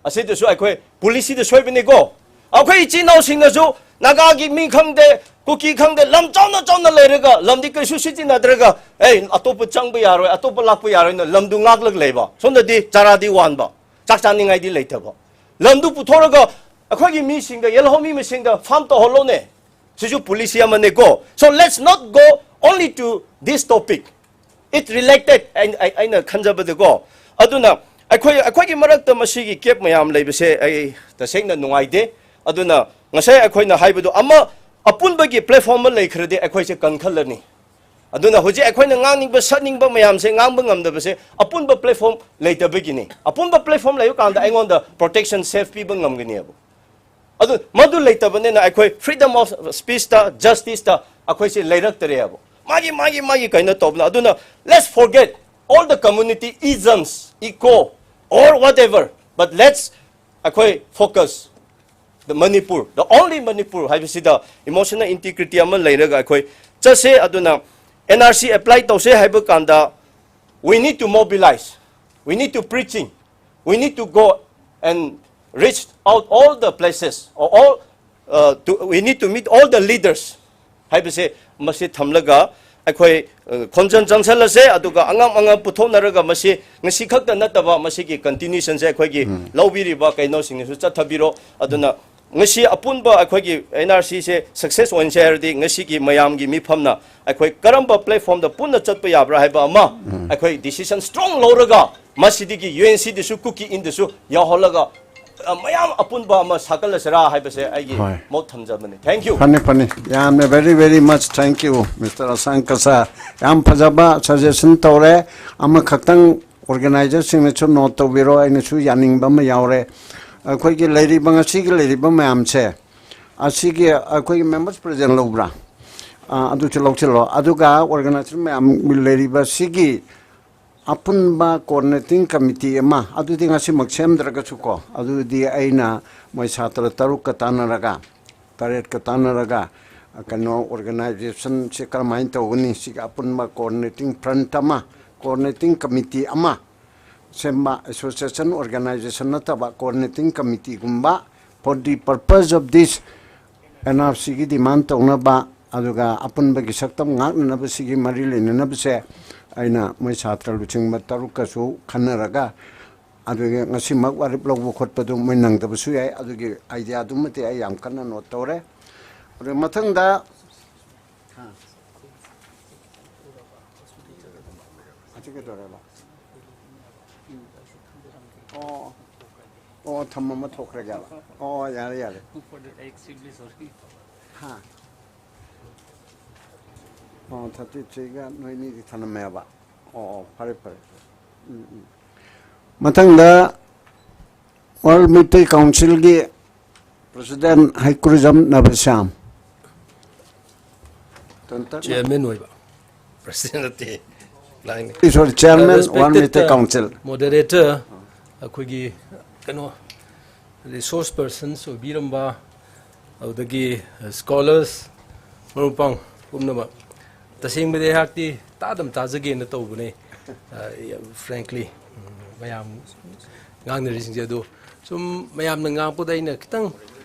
ꯑꯁꯤꯗꯁꯨ ꯑꯩꯈꯣꯏ policyꯗ ꯁꯣꯏꯕꯅꯤꯀꯣ꯫ ꯑꯩꯈꯣꯏ ꯏꯆꯤꯟ ꯏꯅꯥꯎꯁꯤꯡꯅꯁꯨ ꯅꯥꯒꯥꯒꯤ ꯃꯤ ꯈꯪꯗꯦ, ꯀꯨꯀꯤ ꯈꯪꯗꯦ, ꯂꯝ ꯆꯥꯎꯅ ꯆꯥꯎꯅ ꯂꯩꯔꯒ ꯂꯝꯗꯤ ꯀꯩꯁꯨ ꯁꯤꯖꯤꯟꯅꯗ꯭ꯔꯒ, ꯑꯦ, ꯑꯇꯣꯞꯄ ꯆꯪꯕ ꯌꯥꯔꯣꯏ, ꯑꯇꯣꯞꯄ ꯂꯥꯛꯄ ꯌꯥꯔꯣꯏꯅ ꯂꯝꯗꯨ ꯉꯥꯛꯂꯒ ꯂꯩꯕ꯫ ꯁꯣꯝꯗꯗꯤ ꯆꯥꯔꯥꯗꯤ ꯋꯥꯟꯕ, ꯆꯥꯛ ꯆꯥꯅꯤꯡꯉꯥꯏꯗꯤ ꯂꯩꯇꯕ꯫ ꯂꯝꯗꯨ ꯄꯨꯊꯣꯛꯂꯒ ꯑꯩꯈꯣꯏꯒꯤ ꯃꯤꯁꯤꯡꯗ, ꯌꯦꯜꯍꯧꯃꯤ ꯃꯁꯤꯡꯗ farm ꯇꯧꯍꯜꯂꯣꯅꯦ꯫ ꯁꯤꯁꯨ policy ꯑꯃꯅꯦꯀꯣ꯫ So let's not go only to this topic. It related ꯑꯩ- ꯑꯩ- ꯑꯩꯅ ꯈꯟꯖꯕꯗꯀꯣ꯫ ꯑꯗꯨꯅ ꯑꯩꯈꯣꯏ ꯑꯩꯈꯣꯏꯒꯤ ꯃꯔꯛꯇ ꯃꯁꯤꯒꯤ gap ꯃꯌꯥꯝ ꯂꯩꯕꯁꯦ ꯑꯩ ꯇꯁꯦꯡꯅ ꯅꯨꯡꯉꯥꯏꯇꯦ꯫ ꯑꯗꯨꯅ ꯉꯁꯥꯏ ꯑꯩꯈꯣꯏꯅ ꯍꯥꯏꯕꯗꯣ ꯑꯃ ꯑꯄꯨꯟꯕꯒꯤ platform ꯑꯃ ꯂꯩꯈ꯭ꯔꯗꯤ ꯑꯩꯈꯣꯏꯁꯦ ꯀꯟꯈꯠꯂꯅꯤ꯫ ꯑꯗꯨꯅ ꯍꯧꯖꯤꯛ ꯑꯩꯈꯣꯏꯅ ꯉꯥꯡꯅꯤꯡꯕ ꯁꯛꯅꯤꯡꯕ ꯃꯌꯥꯝꯁꯦ ꯉꯥꯡꯕ ꯉꯝꯗꯕꯁꯦ ꯑꯄꯨꯟꯕ platform ꯂꯩꯇꯕꯒꯤꯅꯤ꯫ ꯑꯄꯨꯟꯕ platform ꯂꯩꯕ ꯀꯥꯟꯗ ꯑꯩꯉꯣꯟꯗ protection, safe ꯄꯤꯕ ꯉꯝꯒꯅꯦꯕ꯫ ꯑꯗꯨ ꯃꯗꯨ ꯂꯩꯇꯕꯅꯤꯅ ꯑꯩꯈꯣꯏ freedom of speechꯇ, justiceꯇ ꯑꯩꯈꯣꯏꯁꯦ ꯂꯩꯔꯛꯇꯔꯦꯕ꯫ ꯃꯥꯒꯤ ꯃꯥꯒꯤ ꯃꯥꯒꯤ ꯀꯩꯅꯣ ꯇꯧꯕꯅ꯫ ꯑꯗꯨꯅ let's forget all the community isms, ego or whatever, but let's ꯑꯩꯈꯣꯏ focus the Manipur, the only Manipur ꯍꯥꯏꯕꯁꯤꯗ emotional integrity ꯑꯃ ꯂꯩꯔꯒ ꯑꯩꯈꯣꯏ ꯆꯠꯁꯦ꯫ ꯑꯗꯨꯅ NRC apply ꯇꯧꯁꯦ ꯍꯥꯏꯕ ꯀꯥꯟꯗ we need to mobilize, we need to preaching, we need to go and reach out all the places, or all, uh, to, we need to meet all the leaders ꯍꯥꯏꯕꯁꯦ ꯃꯁꯤ ꯊꯝꯂꯒ ꯑꯩꯈꯣꯏ, ꯑ, ꯈꯣꯟꯖꯦꯜ ꯆꯪꯁꯜꯂꯁꯦ, ꯑꯗꯨꯒ ꯑꯉꯝ ꯑꯉꯝ ꯄꯨꯊꯣꯛꯅꯔꯒ ꯃꯁꯤ ꯉꯁꯤ ꯈꯛꯇ ꯅꯠꯇꯕ ꯃꯁꯤꯒꯤ continuationꯁꯦ ꯑꯩꯈꯣꯏꯒꯤ ꯂꯧꯕꯤꯔꯤꯕ ꯀꯩꯅꯣꯁꯤꯡꯅꯁꯨ ꯆꯠꯊꯕꯤꯔꯣ꯫ ꯑꯗꯨꯅ ꯉꯁꯤ ꯑꯄꯨꯟꯕ ꯑꯩꯈꯣꯏꯒꯤ NRCꯁꯦ success ꯑꯣꯏꯍꯟꯁꯦ ꯍꯥꯏꯔꯗꯤ ꯉꯁꯤꯒꯤ ꯃꯌꯥꯝꯒꯤ ꯃꯤꯐꯝꯅ ꯑꯩꯈꯣꯏ ꯀꯔꯝꯕ platformꯗ ꯄꯨꯟꯅ ꯆꯠꯄ ꯌꯥꯕ꯭ꯔꯥ ꯍꯥꯏꯕ ꯑꯃ ꯑꯩꯈꯣꯏ decision strong ꯂꯧꯔꯒ ꯃꯁꯤꯗꯒꯤ UNCꯗꯁꯨ ꯀꯨꯀꯤ ꯏꯟꯗꯁꯨ ꯌꯥꯎꯍꯜꯂꯒ, ꯑ, ꯃꯌꯥꯝ ꯑꯄꯨꯟꯕ ꯑꯃ ꯁꯥꯒꯠꯂꯁꯤꯔꯥ ꯍꯥꯏꯕꯁꯦ ꯑꯩꯒꯤ ꯍꯣꯏ꯫ ꯃꯣꯠ ꯊꯝꯖꯕꯅꯤ꯫ Thank you꯫ ꯐꯅꯤ, ꯐꯅꯤ꯫ ꯌꯥꯝꯅ very, very much thank you, Mister ꯑꯁꯥꯡ ꯀꯁꯥ꯫ ꯌꯥꯝ ꯐꯖꯕ suggestion ꯇꯧꯔꯦ꯫ ꯑꯃꯈꯛꯇꯪ organizerꯁꯤꯡꯅꯁꯨ note ꯇꯧꯕꯤꯔꯣ, ꯑꯩꯅꯁꯨ ꯌꯥꯅꯤꯡꯕ ꯑꯃ ꯌꯥꯎꯔꯦ꯫ ꯑꯩꯈꯣꯏꯒꯤ ꯂꯩꯔꯤꯕ, ꯉꯁꯤꯒꯤ ꯂꯩꯔꯤꯕ ꯃꯌꯥꯝꯁꯦ, ꯑꯁꯤꯒꯤ ꯑꯩꯈꯣꯏꯒꯤ members present ꯂꯧꯕ꯭ꯔꯥ? ꯑꯥ, ꯑꯗꯨꯁꯨ ꯂꯧꯁꯤꯜꯂꯣ꯫ ꯑꯗꯨꯒ organizer ꯃꯌꯥꯝ ꯂꯩꯔꯤꯕ ꯁꯤꯒꯤ ꯑꯄꯨꯟꯕ coordinating committee ꯑꯃ, ꯑꯗꯨꯗꯤ ꯉꯁꯤꯃꯛ ꯁꯦꯝꯗ꯭ꯔꯒꯁꯨꯀꯣ, ꯑꯗꯨꯗꯤ ꯑꯩꯅ ꯃꯣꯏ ꯁꯥꯇ꯭ꯔ ꯇꯔꯨꯛꯀ ꯇꯥꯟꯅꯔꯒ, ꯇꯔꯦꯠꯀ ꯇꯥꯟꯅꯔꯒ, ꯀꯩꯅꯣ, organizationꯁꯦ ꯀꯔꯝꯍꯥꯏꯅ ꯇꯧꯒꯅꯤ, ꯁꯤꯒꯤ ꯑꯄꯨꯟꯕ coordinating front ꯑꯃ, coordinating committee ꯑꯃ ꯁꯦꯝꯕ, association organization ꯅꯠꯇꯕ coordinating committeeꯒꯨꯝꯕ, for the purpose of this NRCꯒꯤ demand ꯇꯧꯅꯕ, ꯑꯗꯨꯒ ꯑꯄꯨꯟꯕꯒꯤ ꯁꯛꯇꯝ ꯉꯥꯛꯅꯅꯕ, ꯁꯤꯒꯤ ꯃꯔꯤ ꯂꯩꯅꯅꯕꯁꯦ ꯑꯩꯅ ꯃꯣꯏ ꯁꯥꯇ꯭ꯔ ꯂꯨꯆꯤꯡꯕ ꯇꯔꯨꯛꯀꯁꯨ ꯈꯟꯅꯔꯒ, ꯑꯗꯨꯒꯤ ꯉꯁꯤꯃꯛ ꯋꯥꯔꯦꯞ ꯂꯧꯕ ꯈꯣꯠꯄꯗꯨ ꯃꯣꯏ ꯅꯪꯗꯕꯁꯨ ꯌꯥꯏ꯫ ꯑꯗꯨꯒꯤ ideaꯗꯨꯃꯗꯤ ꯑꯩ ꯌꯥꯝ ꯀꯟꯅ note ꯇꯧꯔꯦ꯫ ꯑꯗꯨ ꯃꯊꯪꯗ, ꯑꯁꯤ ꯀꯩꯗꯧꯔꯦꯕ? ꯑꯣ, ꯑꯣ, ꯊꯝꯃꯝꯃ ꯊꯣꯛꯈ꯭ꯔꯒꯦꯕ? ꯑꯣ, ꯌꯥꯔꯦ, ꯌꯥꯔꯦ꯫ For that, I extremely sorry. ꯍꯥ? ꯑꯣ, thirty threeꯒ ꯅꯣꯏꯅꯤꯗꯤ ꯊꯅꯝꯃꯦꯕ? ꯑꯣ, ꯑꯣ, ꯐꯔꯦ, ꯐꯔꯦ꯫ ꯎꯝ, ꯎꯝ꯫ ꯃꯊꯪꯗ World Meitei Councilꯒꯤ President ꯍꯩꯀ꯭ꯔꯨꯖꯝ ꯅꯕꯁ꯭ꯌꯥꯝ꯫ ꯇꯟ ꯇꯟ꯫ Chairman ꯑꯣꯏꯕ꯫ President ꯅꯠꯇꯦ꯫ Line꯫ Sorry, Chairman, World Meitei Respected, uh, Council꯫ Moderator, ꯑꯩꯈꯣꯏꯒꯤ ꯀꯩꯅꯣ, resource persons ꯑꯣꯏꯕꯤꯔꯝꯕ, ꯑꯗꯨꯗꯒꯤ scholars, ꯃꯔꯨꯞ ꯃꯄꯥꯡ ꯄꯨꯝꯅꯃꯛ, ꯇꯁꯦꯡꯕꯗꯤ ꯑꯩꯍꯥꯛꯇꯤ ꯇꯥꯗꯝ ꯇꯥꯖꯒꯦꯅ ꯇꯧꯕꯅꯦ꯫ ꯑ, ꯌꯥꯝ frankly, ꯎꯝ, ꯃꯌꯥꯝ ꯉꯥꯡꯅꯔꯤꯁꯤꯡꯁꯦ꯫ ꯑꯗꯣ ꯁꯨꯝ ꯃꯌꯥꯝꯅ ꯉꯥꯡꯉꯛꯄꯗ ꯑꯩꯅ ꯈꯤꯇꯪ,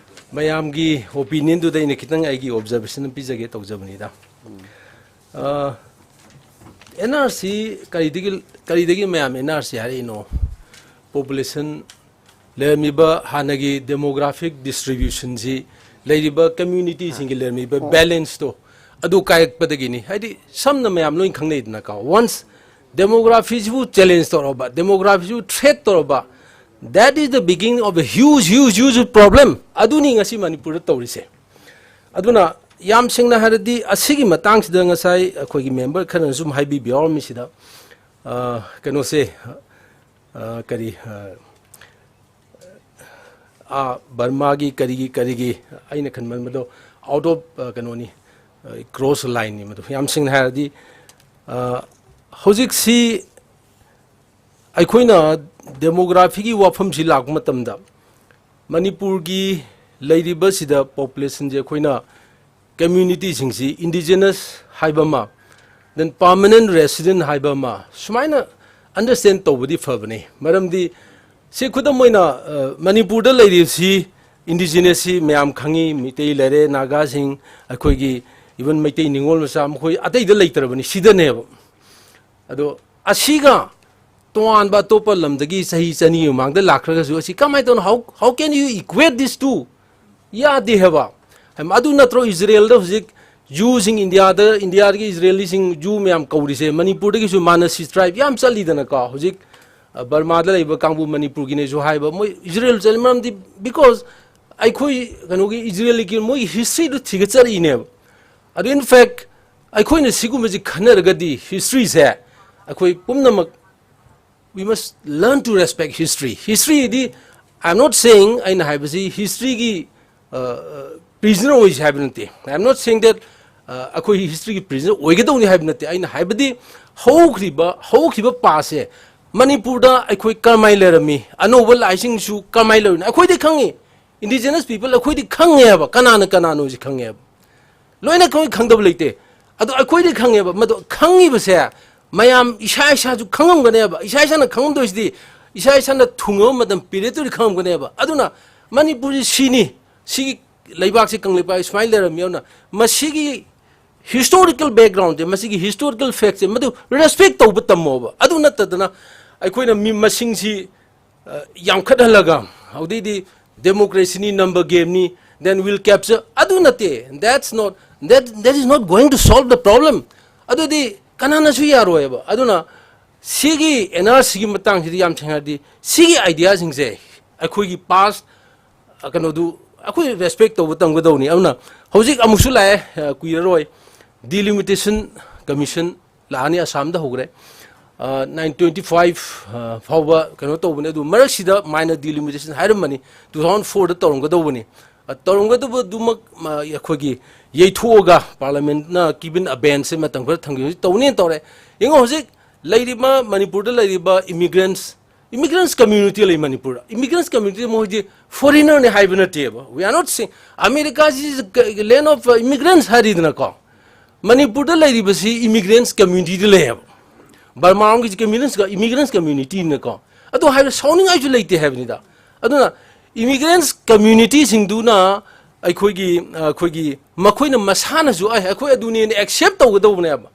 ꯃꯌꯥꯝꯒꯤ opinion ꯗꯨꯗ ꯑꯩꯅ ꯈꯤꯇꯪ ꯑꯩꯒꯤ observation ꯑꯃ ꯄꯤꯖꯒꯦ ꯇꯧꯖꯕꯅꯤꯗ꯫ ꯑꯦꯟ ꯑꯥꯔ ꯁꯤ ꯀꯔꯤꯗꯒꯤ, ꯀꯔꯤꯗꯒꯤ ꯃꯌꯥꯝ ꯑꯦꯟ ꯑꯥꯔ ꯁꯤ ꯍꯥꯏꯔꯛꯏꯅꯣ? Population, ꯂꯩꯔꯝꯃꯤꯕ ꯍꯥꯟꯅꯒꯤ demographic distribution ꯁꯤ, ꯂꯩꯔꯤꯕ community ꯁꯤꯡꯒꯤ ꯂꯩꯔꯝꯃꯤꯕ balance ꯇꯣ, ꯑꯗꯨ ꯀꯥꯏꯔꯛꯄꯗꯒꯤꯅꯤ꯫ ꯍꯥꯏꯗꯤ, ꯁꯝꯅ ꯃꯌꯥꯝ ꯂꯣꯏ ꯈꯪꯅꯩꯗꯅꯀꯣ, once demography ꯁꯤꯕꯨ challenge ꯇꯧꯔꯕ, demography ꯁꯤꯕꯨ threat ꯇꯧꯔꯕ, that is the beginning of a huge, huge, huge problem. ꯑꯗꯨꯅꯤ ꯉꯁꯤ ꯃꯅꯤꯄꯨꯔꯗ ꯇꯧꯔꯤꯁꯦ꯫ ꯑꯗꯨꯅ ꯌꯥꯝ ꯁꯦꯡꯅ ꯍꯥꯏꯔꯗꯤ, ꯑꯁꯤꯒꯤ ꯃꯇꯥꯡꯁꯤꯗ ꯉꯁꯥꯏ ꯑꯩꯈꯣꯏꯒꯤ member ꯈꯔꯅꯁꯨ ꯁꯨꯝ ꯍꯥꯏꯕꯤꯕ ꯌꯥꯎꯔꯝꯃꯤ ꯁꯤꯗ, ꯑ, ꯀꯩꯅꯣꯁꯦ, ꯑ, ꯀꯔꯤ, ꯑ, ꯑꯥ, ꯕꯔꯃꯥꯒꯤ ꯀꯔꯤꯒꯤ, ꯀꯔꯤꯒꯤ, ꯑꯩꯅ ꯈꯟꯕꯗꯣ out of, ꯑ, ꯀꯩꯅꯣꯅꯤ, ꯑ, cross line ꯅꯤ ꯃꯗꯨ꯫ ꯌꯥꯝ ꯁꯦꯡꯅ ꯍꯥꯏꯔꯗꯤ, ꯑ, ꯍꯧꯖꯤꯛꯁꯤ ꯑꯩꯈꯣꯏꯅ demography ꯒꯤ ꯋꯥꯐꯝꯁꯤ ꯂꯥꯛꯄ ꯃꯇꯝꯗ, ꯃꯅꯤꯄꯨꯔꯒꯤ ꯂꯩꯔꯤꯕꯁꯤꯗ population ꯁꯦ ꯑꯩꯈꯣꯏꯅ community ꯁꯤꯡꯁꯤ indigenous ꯍꯥꯏꯕ ꯑꯃ, then permanent resident ꯍꯥꯏꯕ ꯑꯃ, ꯁꯨꯃꯥꯏꯅ understand ꯇꯧꯕꯗꯤ ꯐꯕꯅꯤ꯫ ꯃꯔꯝꯗꯤ ꯁꯤ ꯈꯨꯗꯝ ꯑꯣꯏꯅ, ꯑ, ꯃꯅꯤꯄꯨꯔꯗ ꯂꯩꯔꯤꯕꯁꯤ indigenous ꯁꯤ ꯃꯌꯥꯝ ꯈꯪꯉꯤ, ꯃꯤꯇꯩ ꯂꯩꯔꯦ, ꯅꯥꯒꯥꯁꯤꯡ, ꯑꯩꯈꯣꯏꯒꯤ even ꯃꯩꯇꯩ ꯅꯤꯉꯣꯜ ꯃꯆꯥ, ꯃꯈꯣꯏ ꯑꯇꯩꯗ ꯂꯩꯇ꯭ꯔꯕꯅꯤ, ꯁꯤꯗꯅꯦꯕ꯫ ꯑꯗꯣ ꯑꯁꯤꯒ ꯇꯣꯉꯥꯟꯕ ꯑꯇꯣꯞꯄ ꯂꯝꯗꯒꯤ ꯆꯍꯤ ꯆꯅꯤ ꯃꯃꯥꯡꯗ ꯂꯥꯛꯈ꯭ꯔꯒꯁꯨ ꯑꯁꯤ ꯀꯃꯥꯏꯅ ꯇꯧꯅ, how, how can you equate these two? ꯌꯥꯗꯦ ꯍꯥꯏꯕ꯫ ꯍꯥꯏꯕ ꯑꯗꯨ ꯅꯠꯇ꯭ꯔꯣ ꯏꯖꯔꯦꯜꯗ ꯍꯧꯖꯤꯛ Jew ꯁꯤꯡ ꯏꯟꯗꯤꯌꯥꯗ, ꯏꯟꯗꯤꯌꯥꯒꯤ ꯏꯖꯔꯦꯂꯤꯁꯤꯡ Jew ꯃꯌꯥꯝ ꯀꯧꯔꯤꯁꯦ? ꯃꯅꯤꯄꯨꯔꯗꯒꯤꯁꯨ Manasseh tribe ꯌꯥꯝ ꯆꯠꯂꯤꯗꯅꯀꯣ꯫ ꯍꯧꯖꯤꯛ, ꯑ, ꯕꯔꯃꯥꯗ ꯂꯩꯕ ꯀꯥꯡꯕꯨ ꯃꯅꯤꯄꯨꯔꯒꯤꯅꯦꯁꯨ ꯍꯥꯏꯕ, ꯃꯣꯏ ꯏꯖꯔꯦꯜ ꯆꯠꯂꯤ꯫ ꯃꯔꯝꯗꯤ because ꯑꯩꯈꯣꯏ ꯀꯩꯅꯣꯒꯤ ꯏꯖꯔꯦꯜꯒꯤ ꯃꯣꯏꯒꯤ history ꯗꯨ ꯊꯤꯒꯠꯆꯔꯛꯏꯅꯦꯕ꯫ ꯑꯗꯨ in fact ꯑꯩꯈꯣꯏꯅ ꯁꯤꯒꯨꯝꯕꯁꯤ ꯈꯟꯅꯔꯒꯗꯤ history ꯁꯦ ꯑꯩꯈꯣꯏ ꯄꯨꯝꯅꯃꯛ, we must learn to respect history. History D, I am not saying, ꯑꯩꯅ ꯍꯥꯏꯕꯁꯤ history ꯒꯤ, ꯑ, ꯑ, prisoner ꯑꯣꯏꯁꯤ ꯍꯥꯏꯕ ꯅꯠꯇꯦ꯫ I am not saying that, ꯑ, ꯑꯩꯈꯣꯏ history ꯒꯤ prisoner ꯑꯣꯏꯒꯗꯧꯅꯤ ꯍꯥꯏꯕ ꯅꯠꯇꯦ꯫ ꯑꯩꯅ ꯍꯥꯏꯕꯗꯤ ꯍꯧꯈ꯭ꯔꯤꯕ, ꯍꯧꯈꯤꯕ past ꯁꯦ ꯃꯅꯤꯄꯨꯔꯗ ꯑꯩꯈꯣꯏ ꯀꯔꯝꯍꯥꯏꯅ ꯂꯩꯔꯝꯃꯤ, ꯑꯅꯧꯕ ꯂꯥꯛꯏꯁꯤꯡꯁꯨ ꯀꯔꯝꯍꯥꯏꯅ ꯂꯩꯔꯝꯃꯤ, ꯑꯩꯈꯣꯏꯗꯤ ꯈꯪꯉꯤ꯫ Indigenous people ꯑꯩꯈꯣꯏꯗꯤ ꯈꯪꯉꯦꯕ, ꯀꯅꯥꯅ ꯀꯅꯥꯅꯣꯁꯤ ꯈꯪꯉꯦꯕ꯫ ꯂꯣꯏꯅ ꯈꯪ-, ꯈꯪꯗꯕ ꯂꯩꯇꯦ꯫ ꯑꯗꯣ ꯑꯩꯈꯣꯏꯗꯤ ꯈꯪꯉꯦꯕ꯫ ꯃꯗꯣ ꯈꯪꯉꯤꯕꯁꯦ ꯃꯌꯥꯝ ꯏꯁꯥ ꯏꯁꯥꯁꯨ ꯈꯪꯉꯝꯒꯅꯦꯕ꯫ ꯏꯁꯥ ꯏꯁꯥꯅ ꯈꯪꯉꯝꯗꯣꯏꯁꯤꯗꯤ ꯏꯁꯥ ꯏꯁꯥꯅ ꯊꯨꯡꯉꯕ ꯃꯇꯝ ꯄꯤꯔꯦꯠꯇꯨꯗꯤ ꯈꯪꯉꯝꯒꯅꯦꯕ꯫ ꯑꯗꯨꯅ ꯃꯅꯤꯄꯨꯔꯁꯤ ꯁꯤꯅꯤ, ꯁꯤꯒꯤ ꯂꯩꯕꯥꯛꯁꯤ ꯀꯪꯂꯩꯄꯥꯛ ꯁꯨꯃꯥꯏꯅ ꯂꯩꯔꯝꯃꯤ꯫ ꯑꯗꯨꯅ ꯃꯁꯤꯒꯤ historical backgroundꯁꯦ, ꯃꯁꯤꯒꯤ historical factꯁꯦ, ꯃꯗꯨ respect ꯇꯧꯕ ꯇꯝꯃꯣꯕ꯫ ꯑꯗꯨ ꯅꯠꯇꯗꯅ ꯑꯩꯈꯣꯏꯅ ꯃꯤ ꯃꯁꯤꯡꯁꯤ, ꯑ, ꯌꯥꯝꯈꯠꯍꯜꯂꯒ, ꯍꯧꯗꯩꯗꯤ democracyꯅꯤ, number gameꯅꯤ, then we'll capture, ꯑꯗꯨ ꯅꯠꯇꯦ꯫ That's not, that, that is not going to solve the problem. ꯑꯗꯨꯗꯤ ꯀꯅꯥꯅꯁꯨ ꯌꯥꯔꯣꯏꯕ꯫ ꯑꯗꯨꯅ ꯁꯤꯒꯤ NRCꯒꯤ ꯃꯇꯥꯡꯁꯤꯗꯤ ꯌꯥꯝ ꯁꯦꯡꯅ ꯍꯥꯏꯔꯗꯤ, ꯁꯤꯒꯤ ideaꯁꯤꯡꯁꯦ ꯑꯩꯈꯣꯏꯒꯤ past, ꯑ, ꯀꯩꯅꯣꯗꯨ ꯑꯩꯈꯣꯏ respect ꯇꯧꯕ ꯇꯝꯒꯗꯧꯅꯤ꯫ ꯑꯗꯨꯅ ꯍꯧꯖꯤꯛ ꯑꯃꯨꯛꯁꯨ ꯂꯥꯛꯑꯦ, ꯑ, ꯀꯨꯏꯔꯔꯣꯏ, Delimitation Commission ꯂꯥꯛꯑꯅꯤ, ꯑꯁꯥꯝꯗ ꯍꯧꯈ꯭ꯔꯦ꯫ ꯑ, nineteen twenty-five, ꯑ, ꯐꯥꯎꯕ ꯀꯩꯅꯣ ꯇꯧꯕꯅꯦ, ꯑꯗꯨ ꯃꯔꯛꯁꯤꯗ minor delimitation ꯍꯥꯏꯔꯝꯕꯅꯤ, two thousand fourꯗ ꯇꯧꯔꯝꯒꯗꯧꯕꯅꯤ꯫ ꯑ, ꯇꯧꯔꯝꯒꯗꯕꯗꯨꯃꯛ, ꯑ, ꯑꯩꯈꯣꯏꯒꯤ ꯌꯩꯊꯣꯛꯑꯒ Parliamentꯅ ꯀꯤꯕꯤꯟ ꯑꯕꯦꯟꯁꯦ ꯃꯇꯝ ꯈꯔ ꯊꯝꯈꯤꯕ ꯍꯧꯖꯤꯛ ꯇꯧꯅꯦꯅ ꯇꯧꯔꯦ꯫ ꯌꯦꯡꯉꯣ, ꯍꯧꯖꯤꯛ ꯂꯩꯔꯤꯕ ꯃꯅꯤꯄꯨꯔꯗ ꯂꯩꯔꯤꯕ immigrants, immigrants community ꯂꯩ ꯃꯅꯤꯄꯨꯔꯗ꯫ Immigrants community ꯃꯣꯏꯗꯤ foreignerꯅꯤ ꯍꯥꯏꯕ ꯅꯠꯇꯦꯕ꯫ We are not saying America is a land of immigrants ꯍꯥꯏꯔꯤꯗꯅꯀꯣ꯫ ꯃꯅꯤꯄꯨꯔꯗ ꯂꯩꯔꯤꯕꯁꯤ immigrants communityꯗ ꯂꯩꯌꯦꯕ꯫ ꯕꯔꯃꯥꯔꯣꯝꯒꯤ immigrants, immigrants communityꯅꯀꯣ꯫ ꯑꯗꯨ ꯍꯥꯏꯕ ꯁꯥꯎꯅꯤꯡꯉꯥꯏꯁꯨ ꯂꯩꯇꯦ ꯍꯥꯏꯕꯅꯤꯗ꯫ ꯑꯗꯨꯅ immigrants communityꯁꯤꯡꯗꯨꯅ ꯑꯩꯈꯣꯏꯒꯤ, ꯑꯩꯈꯣꯏꯒꯤ ꯃꯈꯣꯏꯅ ꯃꯁꯥꯅꯁꯨ, "ꯑꯩ, ꯑꯩꯈꯣꯏ ꯑꯗꯨꯅꯦꯅ" accept ꯇꯧꯒꯗꯧꯕꯅꯦꯕ꯫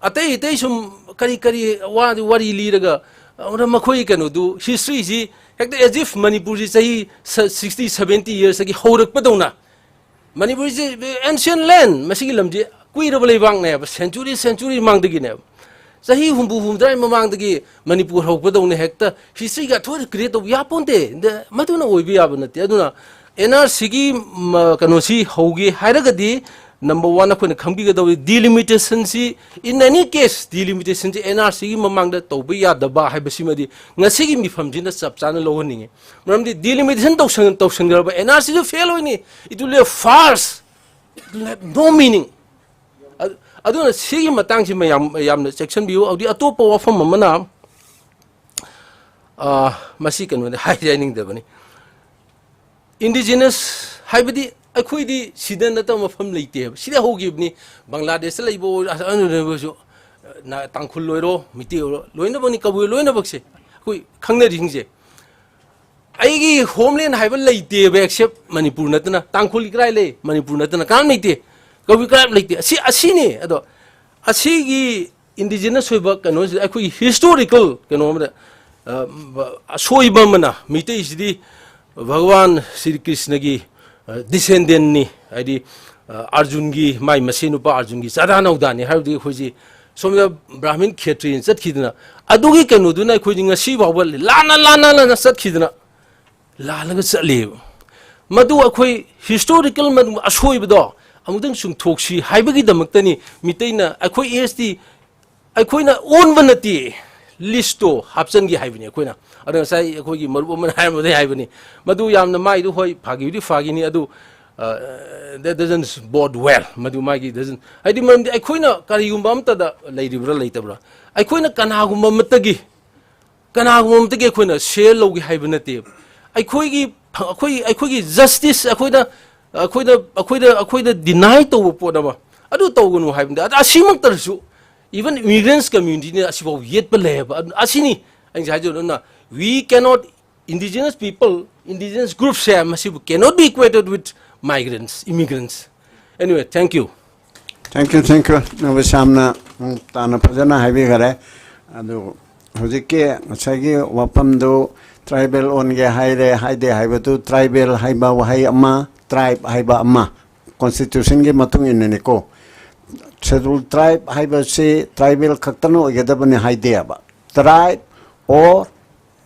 ꯑꯇꯩ ꯑꯇꯩ ꯁꯨꯝ ꯀꯔꯤ ꯀꯔꯤ ꯋꯥ-, ꯋꯥꯔꯤ ꯂꯤꯔꯒ, ꯑꯗꯨꯅ ꯃꯈꯣꯏ ꯀꯩꯅꯣꯗꯨ, historyꯁꯤ ꯍꯦꯛꯇ as if ꯃꯅꯤꯄꯨꯔꯁꯤ ꯆꯍꯤ ꯁ-, sixty, seventy yearsꯇꯒꯤ ꯍꯧꯔꯛꯄꯗꯧꯅ꯫ ꯃꯅꯤꯄꯨꯔꯁꯤ ancient land, ꯃꯁꯤꯒꯤ ꯂꯝꯁꯤ ꯀꯨꯏꯔꯕ ꯂꯩꯕꯥꯛꯅꯦꯕ, century, century ꯃꯃꯥꯡꯗꯒꯤꯅꯦꯕ꯫ ꯆꯍꯤ ꯍꯨꯝꯐꯨ, ꯍꯨꯝꯐꯨꯇꯔꯥ ꯃꯃꯥꯡꯗꯒꯤ ꯃꯅꯤꯄꯨꯔ ꯍꯧꯔꯛꯄꯗꯧꯅ ꯍꯦꯛꯇ historyꯒ ꯑꯊꯣꯏꯗ create ꯇꯧꯕ ꯌꯥꯄꯣꯟꯇꯦ꯫ ꯗ-, ꯃꯗꯨꯅ ꯑꯣꯏꯕ ꯌꯥꯕ ꯅꯠꯇꯦ꯫ ꯑꯗꯨꯅ NRCꯒꯤ, ꯃ-, ꯀꯩꯅꯣꯁꯤ ꯍꯧꯒꯦ ꯍꯥꯏꯔꯒꯗꯤ, number one, ꯑꯩꯈꯣꯏꯅ ꯈꯪꯕꯤꯒꯗꯧꯔꯤ, delimitationꯁꯤ, in any case, delimitationꯁꯤ NRCꯒꯤ ꯃꯃꯥꯡꯗ ꯇꯧꯕ ꯌꯥꯗꯕ ꯍꯥꯏꯕꯁꯤꯃꯗꯤ ꯉꯁꯤꯒꯤ ꯃꯤꯐꯝꯁꯤꯅ ꯆꯞ ꯆꯥꯅ ꯂꯧꯍꯟꯅꯤꯡꯉꯤ꯫ ꯃꯔꯝꯗꯤ delimitation ꯇꯧꯁꯟ-, ꯇꯧꯁꯟꯈ꯭ꯔꯕ NRCꯁꯨ fail ꯑꯣꯏꯅꯤ, it will be a farce, it will have no meaning꯫ ꯑꯗꯨ-, ꯑꯗꯨꯅ ꯁꯤꯒꯤ ꯃꯇꯥꯡꯁꯤ ꯃꯌꯥꯝ ꯌꯥꯝꯅ ꯆꯦꯛꯁꯤꯟꯕꯤꯌꯨ꯫ ꯑꯗꯨꯗꯤ ꯑꯇꯣꯞꯄ ꯋꯥꯐꯝ ꯑꯃꯅ, ꯑ, ꯃꯁꯤ ꯀꯩꯅꯣꯗꯤ ꯍꯥꯏꯗꯤ ꯍꯥꯏꯅꯤꯡꯗꯕꯅꯤ꯫ Indigenous ꯍꯥꯏꯕꯗꯤ ꯑꯩꯈꯣꯏꯗꯤ ꯁꯤꯗ ꯅꯠꯇꯕ ꯃꯐꯝ ꯂꯩꯇꯦꯕ꯫ ꯁꯤꯗ ꯍꯧꯈꯤꯕꯅꯤ꯫ ꯕꯪꯒ꯭ꯂꯥꯗꯦꯁꯇ ꯂꯩꯕ ꯑꯣꯏꯔꯁꯨ, ꯑꯁ, ꯑꯗꯨꯅ ꯑꯣꯏꯔꯁꯨ, ꯅ-, ꯇꯥꯡꯈꯨꯜ ꯑꯣꯏꯔꯣ, ꯃꯤꯇꯩ ꯑꯣꯏꯔꯣ, ꯂꯣꯏꯅꯃꯛꯅꯤ, ꯀꯕꯨꯏ ꯂꯣꯏꯅꯃꯛꯁꯦ꯫ ꯑꯩꯈꯣꯏ ꯈꯪꯅꯔꯤꯁꯤꯡꯁꯦ꯫ ꯑꯩꯒꯤ ꯍꯣꯝꯂꯦꯟ ꯍꯥꯏꯕ ꯂꯩꯇꯦꯕ, ꯑꯦꯛꯁꯦꯞ ꯃꯅꯤꯄꯨꯔ ꯅꯠꯇꯅ꯫ ꯇꯥꯡꯈꯨꯜꯒꯤ ꯀꯔꯥꯏ ꯂꯩ? ꯃꯅꯤꯄꯨꯔ ꯅꯠꯇꯅ ꯀꯅꯥꯝ ꯂꯩꯇꯦ꯫ ꯀꯕꯨꯏ ꯀꯔꯥꯏ ꯂꯩꯇꯦ꯫ ꯑꯁꯤ, ꯑꯁꯤꯅꯤ꯫ ꯑꯗꯣ ꯑꯁꯤꯒꯤ ꯏꯟꯗꯤꯖꯤꯅꯁ ꯑꯣꯏꯕ ꯀꯩꯅꯣꯁꯤꯗ ꯑꯩꯈꯣꯏꯒꯤ ꯍꯤꯁꯇꯣꯔꯤꯀꯦꯜ ꯀꯩꯅꯣ ꯑꯃꯗ, ꯑ, ꯑꯁꯣꯏꯕ ꯑꯃꯅ ꯃꯤꯇꯩꯁꯤꯗꯤ ꯚꯒꯋꯥꯟ ꯁ꯭ꯔꯤ ꯀ꯭ꯔꯤꯁꯅꯒꯤ, ꯑ, ꯗꯤꯁꯦꯟꯗꯦꯟꯅꯤ, ꯍꯥꯏꯗꯤ, ꯑ, ꯑꯥꯔꯖꯨꯟꯒꯤ ꯃꯥꯏ ꯃꯁꯦꯟ ꯅꯨꯄꯥ ꯑꯥꯔꯖꯨꯟꯒꯤ ꯆꯥꯗꯥ ꯅꯧꯗꯥꯅꯤ ꯍꯥꯏꯕꯗꯤ ꯑꯩꯈꯣꯏꯁꯤ ꯁꯣꯝꯗ ꯕ꯭ꯔꯥꯍꯃꯤꯟ ꯈꯦꯇ꯭ꯔꯤꯌꯟ ꯆꯠꯈꯤꯗꯅ, ꯑꯗꯨꯒꯤ ꯀꯩꯅꯣꯗꯨꯅ ꯑꯩꯈꯣꯏꯗꯤ ꯉꯁꯤ ꯐꯥꯎꯕ ꯂꯥꯟꯅ, ꯂꯥꯟꯅ, ꯂꯥꯟꯅ ꯆꯠꯈꯤꯗꯅ ꯂꯥꯜꯂꯒ ꯆꯠꯂꯦꯕ꯫ ꯃꯗꯨ ꯑꯩꯈꯣꯏ ꯍꯤꯁꯇꯣꯔꯤꯀꯦꯜ ꯃꯗꯨ ꯑꯁꯣꯏꯕꯗꯣ ꯑꯃꯨꯛꯇꯪ ꯆꯨꯝꯊꯣꯛꯁꯤ ꯍꯥꯏꯕꯒꯤꯗꯃꯛꯇꯅꯤ ꯃꯤꯇꯩꯅ ꯑꯩꯈꯣꯏ ꯑꯦꯁ ꯇꯤ ꯑꯩꯈꯣꯏꯅ ꯑꯣꯟꯕ ꯅꯠꯇꯦ, ꯂꯤꯁꯇꯣ ꯍꯥꯞꯆꯤꯟꯒꯦ ꯍꯥꯏꯕꯅꯤ ꯑꯩꯈꯣꯏꯅ꯫ ꯑꯗꯣ ꯉꯁꯥꯏ ꯑꯩꯈꯣꯏꯒꯤ ꯃꯔꯨꯞ ꯑꯃꯅ ꯍꯥꯏꯔꯝꯕꯗꯩ ꯍꯥꯏꯕꯅꯤ, ꯃꯗꯨ ꯌꯥꯝꯅ ꯃꯥꯏꯗꯨ ꯍꯣꯏ ꯐꯥꯒꯤꯕꯨꯗꯤ ꯐꯥꯒꯤꯅꯤ, ꯑꯗꯨ, uh, that doesn't bode well, ꯃꯗꯨ ꯃꯥꯒꯤ doesn't, ꯍꯥꯏꯗꯤ ꯃꯔꯝꯗꯤ ꯑꯩꯈꯣꯏꯅ ꯀꯔꯤꯒꯨꯝꯕ ꯑꯃꯠꯇꯗ ꯂꯩꯔꯤꯕ꯭ꯔꯥ ꯂꯩꯇꯕ꯭ꯔꯥ, ꯑꯩꯈꯣꯏꯅ ꯀꯅꯥꯒꯨꯝꯕ ꯑꯃꯠꯇꯒꯤ ꯀꯅꯥꯒꯨꯝꯕ ꯑꯃꯠꯇꯒꯤ ꯑꯩꯈꯣꯏꯅ ꯁꯦꯜ ꯂꯧꯒꯦ ꯍꯥꯏꯕ ꯅꯠꯇꯦꯕ꯫ ꯑꯩꯈꯣꯏꯒꯤ, ꯑꯩꯈꯣꯏ, ꯑꯩꯈꯣꯏꯒꯤ ꯖꯁꯇꯤꯁ ꯑꯩꯈꯣꯏꯗ, ꯑꯩꯈꯣꯏꯗ, ꯑꯩꯈꯣꯏꯗ, ꯑꯩꯈꯣꯏꯗ ꯗꯤꯅꯥꯏ ꯇꯧꯕ ꯄꯣꯠ ꯑꯃ ꯑꯗꯨ ꯇꯧꯒꯅꯨ ꯍꯥꯏꯕꯅꯤꯗ꯫ ꯑꯗ ꯑꯁꯤꯃꯛꯇꯗꯁꯨ even immigrants communityꯅ ꯑꯁꯤꯐꯥꯎ ꯌꯦꯠꯄ ꯂꯩꯌꯦꯕ꯫ ꯑꯗꯨ ꯑꯁꯤꯅꯤ ꯑꯩꯅ ꯉꯁꯥꯏ ꯍꯥꯏꯖꯕꯗꯣ, ꯑꯗꯨꯅ we cannot, indigenous people, indigenous groupꯁꯦ ꯃꯁꯤꯕꯨ cannot be equated with migrants, immigrants. Anyway, thank you. Thank you, thank you. ꯅꯕꯁ꯭ꯌꯥꯝꯅ ꯎꯝ, ꯇꯥꯅ ꯐꯖꯅ ꯍꯥꯏꯕꯤꯈꯔꯦ꯫ ꯑꯗꯨ ꯍꯧꯖꯤꯛꯀꯤ ꯉꯁꯥꯏꯒꯤ ꯋꯥꯐꯝꯗꯨ ꯇ꯭ꯔꯥꯏꯕꯦꯜ ꯑꯣꯟꯒꯦ ꯍꯥꯏꯔꯦ ꯍꯥꯏꯗꯦ ꯍꯥꯏꯕꯗꯨ, ꯇ꯭ꯔꯥꯏꯕꯦꯜ ꯍꯥꯏꯕ ꯋꯥꯍꯩ ꯑꯃ, ꯇ꯭ꯔꯥꯏꯕ ꯍꯥꯏꯕ ꯑꯃ, ꯀꯣꯟꯁꯇꯤꯇ꯭ꯌꯨꯁꯟꯒꯤ ꯃꯇꯨꯡ ꯏꯟꯅꯅꯤꯀꯣ꯫ ꯁꯦꯗꯨꯜ ꯇ꯭ꯔꯥꯏꯕ ꯍꯥꯏꯕꯁꯤ ꯇ꯭ꯔꯥꯏꯕꯦꯜ ꯈꯛꯇꯅ ꯑꯣꯏꯒꯗꯕꯅꯤ ꯍꯥꯏꯗꯦꯕ꯫ ꯇ꯭ꯔꯥꯏꯕ ꯑꯣꯔ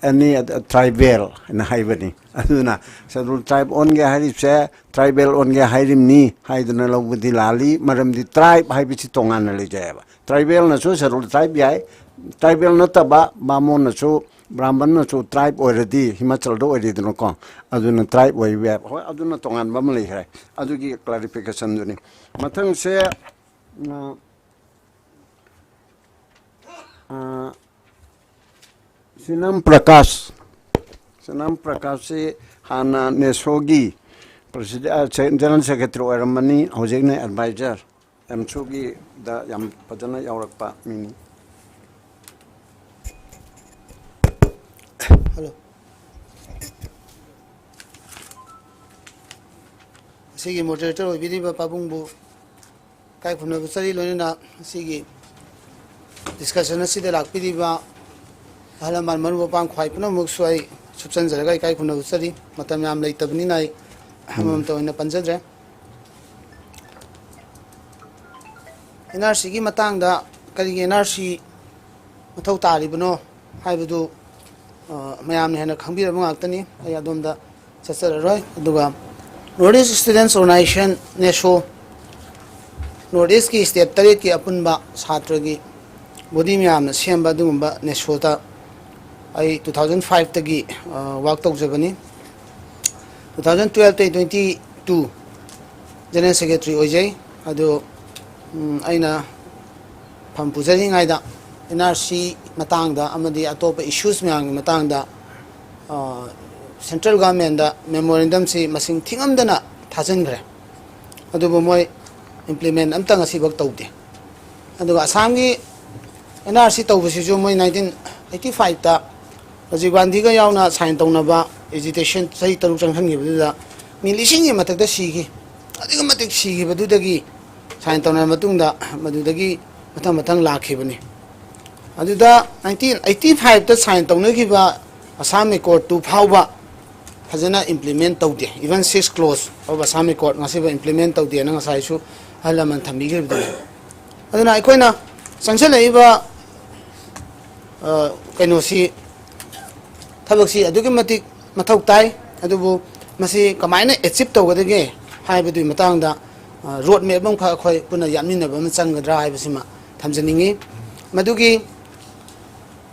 ꯑꯦꯅꯤ ꯇ꯭ꯔꯥꯏꯕꯦꯜ ꯍꯥꯏꯅ ꯍꯥꯏꯕꯅꯤ꯫ ꯑꯗꯨꯅ ꯁꯦꯗꯨꯜ ꯇ꯭ꯔꯥꯏꯕ ꯑꯣꯟꯒꯦ ꯍꯥꯏꯔꯤꯕꯁꯦ ꯇ꯭ꯔꯥꯏꯕꯦꯜ ꯑꯣꯟꯒꯦ ꯍꯥꯏꯔꯤꯕꯅꯤ ꯍꯥꯏꯗꯨꯅ ꯂꯧꯕꯗꯤ ꯂꯥꯜꯂꯤ꯫ ꯃꯔꯝꯗꯤ ꯇ꯭ꯔꯥꯏꯕ ꯍꯥꯏꯕꯁꯤ ꯇꯣꯉꯥꯟꯅ ꯂꯩꯖꯩꯑꯕ꯫ ꯇ꯭ꯔꯥꯏꯕꯦꯜꯅꯁꯨ ꯁꯦꯗꯨꯜ ꯇ꯭ꯔꯥꯏꯕ ꯌꯥꯏ, ꯇ꯭ꯔꯥꯏꯕꯦꯜ ꯅꯠꯇꯕ ꯕꯥꯃꯣꯟꯅꯁꯨ, ꯕ꯭ꯔꯥꯍꯃꯟꯅꯁꯨ ꯇ꯭ꯔꯥꯏꯕ ꯑꯣꯏꯔꯗꯤ ꯍꯤꯃꯥꯆꯜꯗ ꯑꯣꯏꯔꯦꯗꯅꯀꯣ, ꯑꯗꯨꯅ ꯇ꯭ꯔꯥꯏꯕ ꯑꯣꯏꯕ ꯌꯥꯏ꯫ ꯍꯣꯏ, ꯑꯗꯨꯅ ꯇꯣꯉꯥꯟꯕ ꯑꯃ ꯂꯩꯈ꯭ꯔꯦ꯫ ꯑꯗꯨꯒꯤ ꯀ꯭ꯂꯥꯔꯤꯐꯤꯀꯦꯁꯟꯗꯨꯅꯤ꯫ ꯃꯊꯪꯁꯦ, ꯑ, ꯑ, ꯁꯤꯅꯝ ꯄ꯭ꯔꯀꯥꯁ꯫ ꯁꯤꯅꯝ ꯄ꯭ꯔꯀꯥꯁꯁꯤ ꯍꯥꯟꯅ ꯅꯦꯁꯣꯒꯤ ꯄ꯭ꯔꯁꯤꯗꯦꯟ, ꯑ, ꯁꯦ-, ꯖꯦꯅꯔꯦꯜ ꯁꯦꯀ꯭ꯔꯦꯇꯔꯤ ꯑꯣꯏꯔꯝꯕꯅꯤ, ꯍꯧꯖꯤꯛꯅ ꯑꯦꯗꯚꯥꯏꯖꯔ꯫ ꯑꯦꯝꯁꯨꯒꯤꯗ ꯌꯥꯝ ꯐꯖꯅ ꯌꯥꯎꯔꯛꯄ ꯃꯤꯅꯤ꯫ ꯁꯤꯒꯤ moderator ꯑꯣꯏꯕꯤꯔꯤꯕ ꯄꯥꯕꯨꯡꯕꯨ ꯏꯀꯥꯏ ꯈꯨꯝꯅꯕ ꯆꯔꯤ, ꯂꯣꯏꯅꯅ ꯁꯤꯒꯤ discussion ꯑꯁꯤꯗ ꯂꯥꯛꯄꯤꯔꯤꯕ ꯑꯍꯜ ꯂꯃꯟ, ꯃꯔꯨꯞ ꯃꯄꯥꯡ ꯈ꯭ꯋꯥꯏ ꯄꯨꯝꯅꯃꯛꯁꯨ ꯑꯩ ꯁꯨꯞꯆꯟꯖꯔꯒ ꯏꯀꯥꯏ ꯈꯨꯝꯅꯕ ꯆꯔꯤ꯫ ꯃꯇꯝ ꯌꯥꯝ ꯂꯩꯇꯕꯅꯤꯅ ꯑꯩ ꯑꯃꯃꯝꯇ ꯑꯣꯏꯅ ꯄꯟꯖꯗ꯭ꯔꯦ꯫ ꯑꯦꯟ ꯑꯥꯔ ꯁꯤꯒꯤ ꯃꯇꯥꯡꯗ, ꯀꯔꯤꯒꯤ ꯑꯦꯟ ꯑꯥꯔ ꯁꯤ ꯃꯊꯧ ꯇꯥꯔꯤꯕꯅꯣ ꯍꯥꯏꯕꯗꯨ, ꯑ, ꯃꯌꯥꯝꯅ ꯍꯦꯟꯅ ꯈꯪꯕꯤꯔꯕ ꯉꯥꯛꯇꯅꯤ꯫ ꯑꯩ ꯑꯗꯣꯝꯗ ꯆꯠꯆꯔꯔꯣꯏ꯫ ꯑꯗꯨꯒ North East Students Organization, NESO, North Eastꯀꯤ state ꯇꯔꯦꯠꯀꯤ ꯑꯄꯨꯟꯕ ꯁꯥꯇ꯭ꯔꯒꯤ body ꯃꯌꯥꯝꯅ ꯁꯦꯝꯕ ꯑꯗꯨꯒꯨꯝꯕ NESOꯗ ꯑꯩ two thousand fiveꯇꯒꯤ, ꯑ, work ꯇꯧꯖꯕꯅꯤ꯫ Two thousand twelveꯇꯩ twenty two general secretary ꯑꯣꯏꯖꯩ꯫ ꯑꯗꯨ, ꯎꯝ, ꯑꯩꯅ ꯐꯝ ꯄꯨꯖꯔꯤꯉꯩꯗ ꯑꯦꯟ ꯑꯥꯔ ꯁꯤ ꯃꯇꯥꯡꯗ ꯑꯃꯗꯤ ꯑꯇꯣꯞꯄ issues ꯃꯌꯥꯝꯒꯤ ꯃꯇꯥꯡꯗ, ꯑ, central governmentꯗ memorandumꯁꯤ ꯃꯁꯤꯡ ꯊꯤꯉꯝꯗꯅ ꯊꯥꯖꯤꯟꯈ꯭ꯔꯦ꯫ ꯑꯗꯨꯕꯨ ꯃꯣꯏ implement ꯑꯝꯇ ꯉꯁꯤꯐꯥꯎ ꯇꯧꯗꯦ꯫ ꯑꯗꯨꯒ ꯑꯁꯥꯝꯒꯤ ꯑꯦꯟ ꯑꯥꯔ ꯁꯤ ꯇꯧꯕꯁꯤꯁꯨ ꯃꯣꯏ nineteen eighty fiveꯇ ꯔꯥꯖꯤꯕ ꯒꯥꯟꯙꯤꯒ ꯌꯥꯎꯅ sign ꯇꯧꯅꯕ agitation ꯆꯍꯤ ꯇꯔꯨꯛ ꯆꯪꯍꯟꯈꯤꯕꯗꯨꯗ ꯃꯤ ꯂꯤꯁꯤꯡꯒꯤ ꯃꯊꯛꯇ ꯁꯤꯈꯤ꯫ ꯑꯗꯨꯛꯀꯤ ꯃꯇꯤꯛ ꯁꯤꯈꯤꯕꯗꯨꯗꯒꯤ sign ꯇꯧꯅꯔꯕ ꯃꯇꯨꯡꯗ ꯃꯗꯨꯗꯒꯤ ꯃꯊꯪ ꯃꯊꯪ ꯂꯥꯛꯈꯤꯕꯅꯤ꯫ ꯑꯗꯨꯗ nineteen eighty fiveꯇ sign ꯇꯧꯅꯈꯤꯕ Assam Accord two ꯐꯥꯎꯕ ꯐꯖꯅ implement ꯇꯧꯗꯦ꯫ Even six clause of Assam Accord ꯉꯁꯤꯐꯥꯎ implement ꯇꯧꯗꯦꯅ ꯉꯁꯥꯏꯁꯨ ꯑꯍꯜ ꯂꯃꯟ ꯊꯝꯕꯤꯈ꯭ꯔꯤꯕꯗꯨꯅꯤ꯫ ꯑꯗꯨꯅ ꯑꯩꯈꯣꯏꯅ ꯆꯪꯁꯤꯜꯂꯛꯏꯕ, ꯑ, ꯀꯩꯅꯣꯁꯤ, ꯊꯕꯛꯁꯤ ꯑꯗꯨꯛꯀꯤ ꯃꯇꯤꯛ ꯃꯊꯧ ꯇꯥꯏ꯫ ꯑꯗꯨꯕꯨ ꯃꯁꯤ ꯀꯃꯥꯏꯅ achieve ꯇꯧꯒꯗꯒꯦ ꯍꯥꯏꯕꯗꯨꯒꯤ ꯃꯇꯥꯡꯗ, ꯑ, road map ꯑꯃꯈꯛ ꯑꯩꯈꯣꯏ ꯄꯨꯟꯅ ꯌꯥꯠꯃꯤꯟꯅꯕ ꯑꯃ ꯆꯪꯒꯗ꯭ꯔꯥ ꯍꯥꯏꯕꯁꯤꯃ ꯊꯝꯖꯅꯤꯡꯉꯤ꯫ ꯃꯗꯨꯒꯤ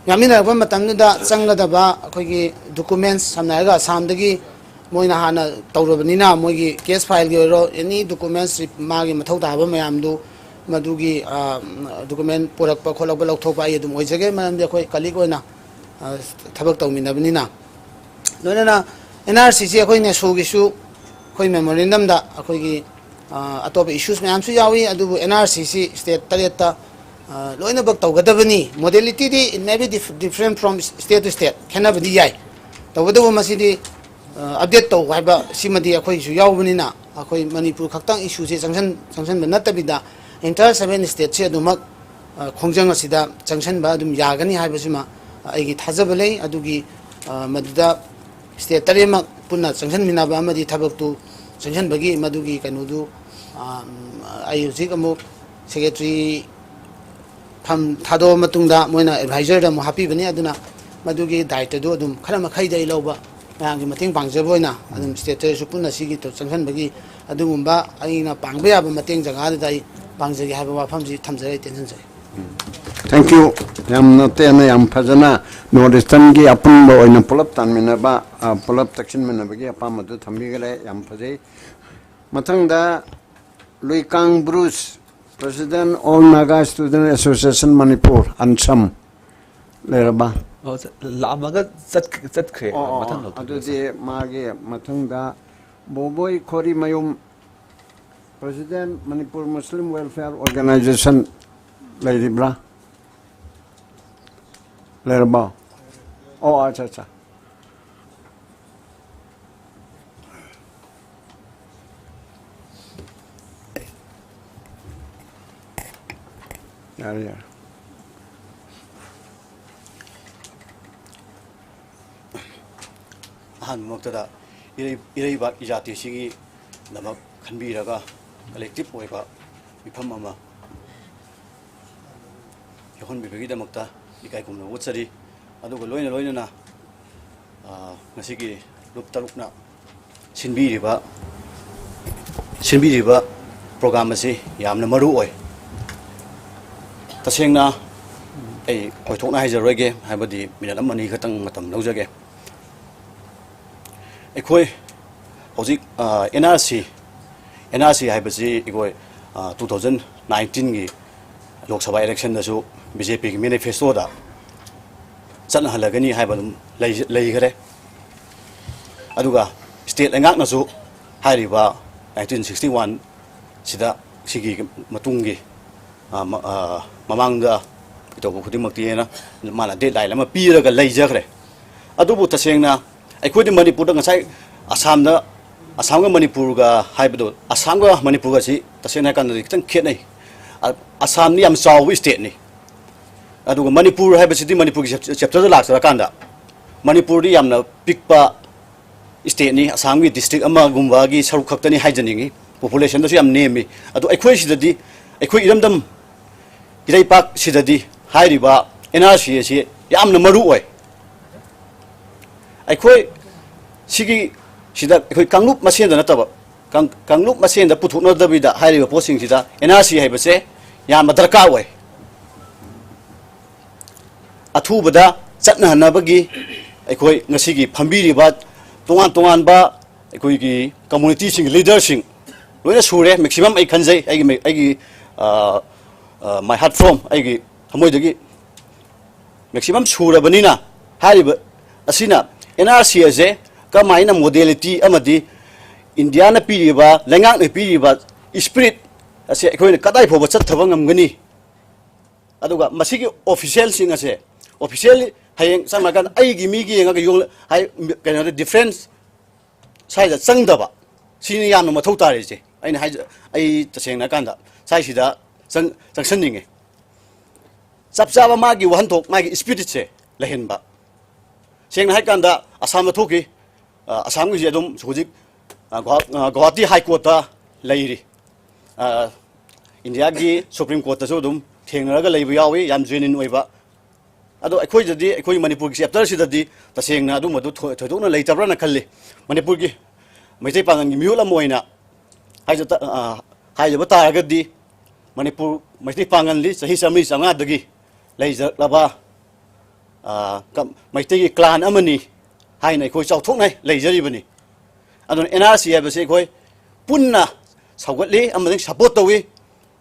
ꯌꯥꯠꯃꯤꯟꯅꯔꯛꯄ ꯃꯇꯝꯗꯨꯗ ꯆꯪꯒꯗꯕ ꯑꯩꯈꯣꯏꯒꯤ documents, ꯁꯝꯅ ꯍꯥꯏꯔꯒ ꯑꯁꯥꯝꯗꯒꯤ ꯃꯣꯏꯅ ꯍꯥꯟꯅ ꯇꯧꯔꯕꯅꯤꯅ ꯃꯣꯏꯒꯤ case fileꯒꯤ ꯑꯣꯏꯔꯣ, any documents, ꯃꯥꯒꯤ ꯃꯊꯧ ꯇꯥꯕ ꯃꯌꯥꯝꯗꯨ, ꯃꯗꯨꯒꯤ, ꯑ, document ꯄꯨꯔꯛꯄ ꯈꯣꯠꯂꯛꯄ, ꯂꯧꯊꯣꯛꯄ ꯑꯩ ꯑꯗꯨꯝ ꯑꯣꯏꯖꯒꯦ, ꯃꯔꯝꯗꯤ ꯑꯩꯈꯣꯏ colleague ꯑꯣꯏꯅ, ꯑ, ꯊꯕꯛ ꯇꯧꯃꯤꯟꯅꯕꯅꯤꯅ꯫ ꯂꯣꯏꯅꯅ ꯑꯦꯟ ꯑꯥꯔ ꯁꯤꯁꯤ ꯑꯩꯈꯣꯏ NESOꯒꯤꯁꯨ ꯑꯩꯈꯣꯏ memorandumꯗ ꯑꯩꯈꯣꯏꯒꯤ, ꯑ, ꯑꯇꯣꯞꯄ issues ꯃꯌꯥꯝꯁꯨ ꯌꯥꯎꯏ, ꯑꯗꯨꯕꯨ ꯑꯦꯟ ꯑꯥꯔ ꯁꯤꯁꯤ state ꯇꯔꯦꯠꯇ, ꯑ, ꯂꯣꯏꯅꯃꯛ ꯇꯧꯒꯗꯕꯅꯤ꯫ Modalityꯗꯤ it may be dif-, different from state to state, ꯈꯦꯠꯅꯕꯗꯤ ꯌꯥꯏ꯫ ꯇꯧꯕꯇꯕꯨ ꯃꯁꯤꯗꯤ ꯑꯞꯗꯦꯠ ꯇꯧ ꯍꯥꯏꯕ ꯁꯤꯃꯗꯤ ꯑꯩꯈꯣꯏꯁꯨ ꯌꯥꯎꯕꯅꯤꯅ, ꯑꯩꯈꯣꯏ ꯃꯅꯤꯄꯨꯔ ꯈꯛꯇꯪ ꯏꯁꯨꯁꯦ ꯆꯪꯁꯤꯟ ꯆꯪꯁꯤꯟꯕ ꯅꯠꯇꯕꯤꯗ, entire seven stateꯁꯦ ꯑꯗꯨꯃꯛ, ꯑ, ꯈꯣꯡꯖꯪ ꯑꯁꯤꯗ ꯆꯪꯁꯤꯟꯕ ꯑꯗꯨꯝ ꯌꯥꯒꯅꯤ ꯍꯥꯏꯕꯁꯤꯃ ꯑꯩꯒꯤ ꯊꯥꯖꯕ ꯂꯩ꯫ ꯑꯗꯨꯒꯤ, ꯑ, ꯃꯗꯨꯗ state ꯇꯔꯦꯠꯃꯛ ꯄꯨꯟꯅ ꯆꯪꯁꯤꯟꯃꯤꯟꯅꯕ ꯑꯃꯗꯤ ꯊꯕꯛꯇꯨ ꯆꯪꯁꯤꯟꯕꯒꯤ ꯃꯗꯨꯒꯤ ꯀꯩꯅꯣꯗꯨ, ꯑ, ꯑꯩ ꯍꯧꯖꯤꯛ ꯑꯃꯨꯛ secretary ꯐꯝ ꯊꯥꯗꯣꯛꯑ ꯃꯇꯨꯡꯗ ꯃꯣꯏꯅ advisorꯗ ꯑꯃꯨꯛ ꯍꯥꯞꯄꯤꯕꯅꯤ꯫ ꯑꯗꯨꯅ ꯃꯗꯨꯒꯤ ꯗꯥꯏꯇꯗꯨ ꯑꯗꯨꯝ ꯈꯔ ꯃꯈꯩꯗꯤ ꯑꯩ ꯂꯧꯕ, ꯃꯌꯥꯝꯒꯤ ꯃꯇꯦꯡ ꯄꯥꯡꯖꯕ ꯑꯣꯏꯅ ꯑꯗꯨꯝ stateꯇꯁꯨ ꯄꯨꯟꯅ ꯁꯤꯒꯤ ꯇꯧ-, ꯆꯪꯁꯤꯟꯕꯒꯤ ꯑꯗꯨꯒꯨꯝꯕ ꯑꯩꯅ ꯄꯥꯡꯕ ꯌꯥꯕ ꯃꯇꯦꯡ ꯖꯒꯥꯗꯨꯗ ꯑꯩ ꯄꯥꯡꯖꯒꯦ ꯍꯥꯏꯕ ꯋꯥꯐꯝꯁꯤ ꯊꯝꯖꯔꯦ, ꯑꯩ ꯇꯦꯟꯁꯤꯟꯖꯔꯦ꯫ Thank you꯫ ꯌꯥꯝꯅ ꯇꯦꯟꯅ, ꯌꯥꯝ ꯐꯖꯅ North Easternꯒꯤ ꯑꯄꯨꯟꯕ ꯑꯣꯏꯅ ꯄꯨꯂꯞ ꯇꯥꯟꯃꯤꯟꯅꯕ, ꯑ, ꯄꯨꯂꯞ ꯇꯛꯁꯤꯟꯃꯤꯟꯅꯕꯒꯤ ꯑꯄꯥꯝꯕꯗꯨ ꯊꯝꯕꯤꯈꯔꯦ꯫ ꯌꯥꯝ ꯐꯖꯩ꯫ ꯃꯊꯪꯗ Luikang Bruce, President All Naga Student Association Manipur, Ansam. ꯂꯩꯔꯕ? ꯑꯣ, ꯆ-, ꯂꯥꯛꯑꯝꯃꯒ ꯆꯠ-, ꯆꯠꯈ꯭ꯔꯦ꯫ ꯑꯣ, ꯑꯣ, ꯃꯊꯪ ꯂꯧꯊꯣꯛꯄꯤꯔꯁꯤ꯫ ꯑꯗꯨꯗꯤ ꯃꯥꯒꯤ ꯃꯊꯪꯗ ꯕꯣꯕꯣꯏ ꯈꯣꯔꯤꯃꯌꯨꯝ, President Manipur Muslim Welfare Organization ꯂꯩꯔꯤꯕ꯭ꯔꯥ? ꯂꯩꯔꯕꯣ? ꯑꯣ, ꯑꯠꯆꯥ, ꯑꯠꯆꯥ꯫ ꯌꯥꯔꯦ, ꯌꯥꯔꯦ꯫ ꯑꯍꯥꯟꯕꯃꯛꯇꯗ ꯏꯔꯩ-, ꯏꯔꯩꯕꯥꯛ ꯏꯖꯥꯇꯤꯁꯤꯒꯤꯗꯃꯛ ꯈꯟꯕꯤꯔꯒ collective ꯑꯣꯏꯕ ꯃꯤꯐꯝ ꯑꯃ ꯌꯥꯎꯍꯟꯕꯤꯕꯒꯤꯗꯃꯛꯇ ꯏꯀꯥꯏ ꯈꯨꯝꯅꯕ ꯎꯠꯆꯔꯤ꯫ ꯑꯗꯨꯒ ꯂꯣꯏꯅ ꯂꯣꯏꯅꯅ, ꯑ, ꯉꯁꯤꯒꯤ ꯂꯨꯞ ꯇꯔꯨꯛꯅ ꯁꯤꯟꯕꯤꯔꯤꯕ, ꯁꯤꯟꯕꯤꯔꯤꯕ program ꯑꯁꯤ ꯌꯥꯝꯅ ꯃꯔꯨ ꯑꯣꯏ꯫ ꯇꯁꯦꯡꯅ ꯑꯩ ꯀꯣꯏꯊꯣꯛꯅ ꯍꯥꯏꯖꯔꯣꯏꯒꯦ, ꯍꯥꯏꯕꯗꯤ minute ꯑꯃ ꯑꯅꯤ ꯈꯛꯇꯪ ꯃꯇꯝ ꯂꯧꯖꯒꯦ꯫ ꯑꯩꯈꯣꯏ ꯍꯧꯖꯤꯛ, ꯑ, NRC, NRC ꯍꯥꯏꯕꯁꯤ ꯑꯩꯈꯣꯏ, ꯑ, two thousand nineteenꯒꯤ ꯂꯣꯛ ꯁꯚꯥ electionꯗꯁꯨ BJPꯒꯤ manifestoꯗ ꯆꯠꯅꯍꯜꯂꯒꯅꯤ ꯍꯥꯏꯕ ꯑꯗꯨꯝ ꯂꯩ-, ꯂꯩꯈꯔꯦ꯫ ꯑꯗꯨꯒ state ꯂꯩꯉꯥꯛꯅꯁꯨ ꯍꯥꯏꯔꯤꯕ nineteen sixty one ꯁꯤꯗ, ꯁꯤꯒꯤ ꯃꯇꯨꯡꯒꯤ, ꯑ, ꯃ-, ꯑ, ꯃꯃꯥꯡꯗ ꯀꯩꯇꯧꯕ ꯈꯨꯗꯤꯡꯃꯛꯇꯤ ꯍꯥꯏꯅ ꯃꯥꯅ deadline ꯑꯃ ꯄꯤꯔꯒ ꯂꯩꯖꯈ꯭ꯔꯦ꯫ ꯑꯗꯨꯕꯨ ꯇꯁꯦꯡꯅ ꯑꯩꯈꯣꯏꯗꯤ ꯃꯅꯤꯄꯨꯔꯗ ꯉꯁꯥꯏ ꯑꯁꯥꯝꯗ, ꯑꯁꯥꯝꯒ ꯃꯅꯤꯄꯨꯔꯒ ꯍꯥꯏꯕꯗꯣ, ꯑꯁꯥꯝꯒ ꯃꯅꯤꯄꯨꯔꯒꯁꯤ ꯇꯁꯦꯡꯅ ꯍꯥꯏꯔꯀꯥꯟꯗꯗꯤ ꯈꯤꯇꯪ ꯈꯦꯠꯅꯩ꯫ ꯑ-, ꯑꯁꯥꯝꯗꯤ ꯌꯥꯝ ꯆꯥꯎꯕ stateꯅꯤ꯫ ꯑꯗꯨꯒ ꯃꯅꯤꯄꯨꯔ ꯍꯥꯏꯕꯁꯤꯗꯤ ꯃꯅꯤꯄꯨꯔꯒꯤ chap-, chapterꯗ ꯂꯥꯛꯆꯔꯀꯥꯟꯗ, ꯃꯅꯤꯄꯨꯔꯗꯤ ꯌꯥꯝꯅ ꯄꯤꯛꯄ stateꯅꯤ, ꯑꯁꯥꯝꯒꯤ district ꯑꯃꯒꯨꯝꯕꯒꯤ ꯁꯔꯨꯛ ꯈꯛꯇꯅꯤ ꯍꯥꯏꯖꯅꯤꯡꯉꯤ꯫ Populationꯗꯁꯨ ꯌꯥꯝ ꯅꯦꯝꯃꯤ꯫ ꯑꯗꯣ ꯑꯩꯈꯣꯏ ꯁꯤꯗꯗꯤ, ꯑꯩꯈꯣꯏ ꯏꯔꯝꯗꯝ ꯏꯔꯩꯄꯥꯛꯁꯤꯗꯗꯤ ꯍꯥꯏꯔꯤꯕ NRC ꯑꯁꯤ ꯌꯥꯝꯅ ꯃꯔꯨ ꯑꯣꯏ꯫ ꯑꯩꯈꯣꯏ ꯁꯤꯒꯤ, ꯁꯤꯗ ꯑꯩꯈꯣꯏ ꯀꯥꯡꯂꯨꯞ ꯃꯁꯦꯟꯗ ꯅꯠꯇꯕ, ꯀꯥꯡ-, ꯀꯥꯡꯂꯨꯞ ꯃꯁꯦꯟꯗ ꯄꯨꯊꯣꯛꯅꯗꯕꯤꯗ ꯍꯥꯏꯔꯤꯕ ꯄꯣꯠꯁꯤꯡꯁꯤꯗ NRC ꯍꯥꯏꯕꯁꯦ ꯌꯥꯝꯅ ꯗꯔꯀꯥꯔ ꯑꯣꯏ꯫ ꯑꯊꯨꯕꯗ ꯆꯠꯅꯍꯟꯅꯕꯒꯤ ꯑꯩꯈꯣꯏ ꯉꯁꯤꯒꯤ ꯐꯝꯕꯤꯔꯤꯕ ꯇꯣꯉꯥꯟ ꯇꯣꯉꯥꯟꯕ ꯑꯩꯈꯣꯏꯒꯤ communityꯁꯤꯡ, leaderꯁꯤꯡ ꯂꯣꯏꯅ ꯁꯨꯔꯦ, maximum ꯑꯩ ꯈꯟꯖꯩ, ꯑꯩꯒꯤ, ꯑꯩꯒꯤ, ꯑ, ꯑ, my heart from, ꯑꯩꯒꯤ ꯊꯃꯣꯏꯗꯒꯤ maximum ꯁꯨꯔꯕꯅꯤꯅ, ꯍꯥꯏꯔꯤꯕ ꯑꯁꯤꯅ NRC ꯑꯁꯦ ꯀꯃꯥꯏꯅ modality ꯑꯃꯗꯤ ꯏꯟꯗꯤꯌꯥꯅ ꯄꯤꯔꯤꯕ, ꯂꯩꯉꯥꯛꯅ ꯄꯤꯔꯤꯕ spirit ꯑꯁꯦ ꯑꯩꯈꯣꯏꯅ ꯀꯗꯥꯏ ꯐꯥꯎꯕ ꯆꯠꯊꯕ ꯉꯝꯒꯅꯤ? ꯑꯗꯨꯒ ꯃꯁꯤꯒꯤ officialꯁꯤꯡ ꯑꯁꯦ, official ꯍꯌꯦꯡ ꯁꯝꯅ ꯍꯥꯏꯔꯀꯥꯟꯗ ꯑꯩꯒꯤ ꯃꯤꯒꯤ ꯌꯦꯡꯉꯒ ꯌꯣꯡ-, ꯍꯥꯏ-, ꯀꯩꯅꯣꯗ difference ꯁ꯭ꯋꯥꯏꯗ ꯆꯪꯗꯕ, ꯁꯤꯅꯤ ꯌꯥꯝꯅ ꯃꯊꯧ ꯇꯥꯔꯤꯁꯦ꯫ ꯑꯩꯅ ꯍꯥꯏꯖ-, ꯑꯩ ꯇꯁꯦꯡꯅ ꯍꯥꯏꯔꯀꯥꯟꯗ ꯁ꯭ꯋꯥꯏꯁꯤꯗ ꯆꯪ-, ꯆꯪꯁꯟꯅꯤꯡꯉꯦ꯫ ꯆꯞ ꯆꯥꯕ ꯃꯥꯒꯤ ꯋꯥꯍꯟꯊꯣꯛ, ꯃꯥꯒꯤ spiritꯁꯦ ꯂꯩꯍꯟꯕ꯫ ꯁꯦꯡꯅ ꯍꯥꯏꯔꯀꯥꯟꯗ ꯑꯁꯥꯝꯗ ꯊꯣꯛꯈꯤ꯫ ꯑ, ꯑꯁꯥꯝꯒꯤꯁꯦ ꯑꯗꯨꯝ ꯍꯧꯖꯤꯛ, ꯑ, ꯒꯨꯋꯥ-, ꯑ, ꯒꯨꯋꯥꯍꯥꯇꯤ High Courtꯇ ꯂꯩꯔꯤ꯫ ꯑ, ꯏꯟꯗꯤꯌꯥꯒꯤ Supreme Courtꯇꯁꯨ ꯑꯗꯨꯝ ꯊꯦꯡꯅꯔꯒ ꯂꯩꯕ ꯌꯥꯎꯏ, ꯌꯥꯝ genuine ꯑꯣꯏꯕ꯫ ꯑꯗꯣ ꯑꯩꯈꯣꯏꯗꯗꯤ, ꯑꯩꯈꯣꯏ ꯃꯅꯤꯄꯨꯔꯒꯤ chapterꯁꯤꯗꯗꯤ ꯇꯁꯦꯡꯅ ꯑꯗꯨꯝꯕꯗꯨ ꯊꯣꯏ-, ꯊꯣꯏꯗꯣꯛꯅ ꯂꯩꯇꯕ꯭ꯔꯥꯅ ꯈꯜꯂꯤ꯫ ꯃꯅꯤꯄꯨꯔꯒꯤ ꯃꯩꯇꯩ ꯄꯥꯉꯜꯒꯤ ꯃꯤꯍꯨꯠ ꯑꯃ ꯑꯣꯏꯅ ꯍꯥꯏꯖ-, ꯑ, ꯍꯥꯏꯖꯕ ꯇꯥꯔꯒꯗꯤ, ꯃꯅꯤꯄꯨꯔ ꯃꯩꯇꯩ ꯄꯥꯉꯜꯗꯤ ꯆꯍꯤ ꯆꯥꯃꯔꯤ ꯆꯥꯃꯉꯥꯗꯒꯤ ꯂꯩꯖꯔꯛꯂꯕ, ꯑ, ꯀ-, ꯃꯩꯇꯩꯒꯤ clan ꯑꯃꯅꯤ ꯍꯥꯏꯅ ꯑꯩꯈꯣꯏ ꯆꯥꯎꯊꯣꯛꯅ ꯂꯩꯖꯔꯤꯕꯅꯤ꯫ ꯑꯗꯨꯅ NRC ꯍꯥꯏꯕꯁꯤ ꯑꯩꯈꯣꯏ ꯄꯨꯟꯅ ꯁꯧꯒꯠꯂꯤ ꯑꯃꯗꯤ support ꯇꯧꯏ꯫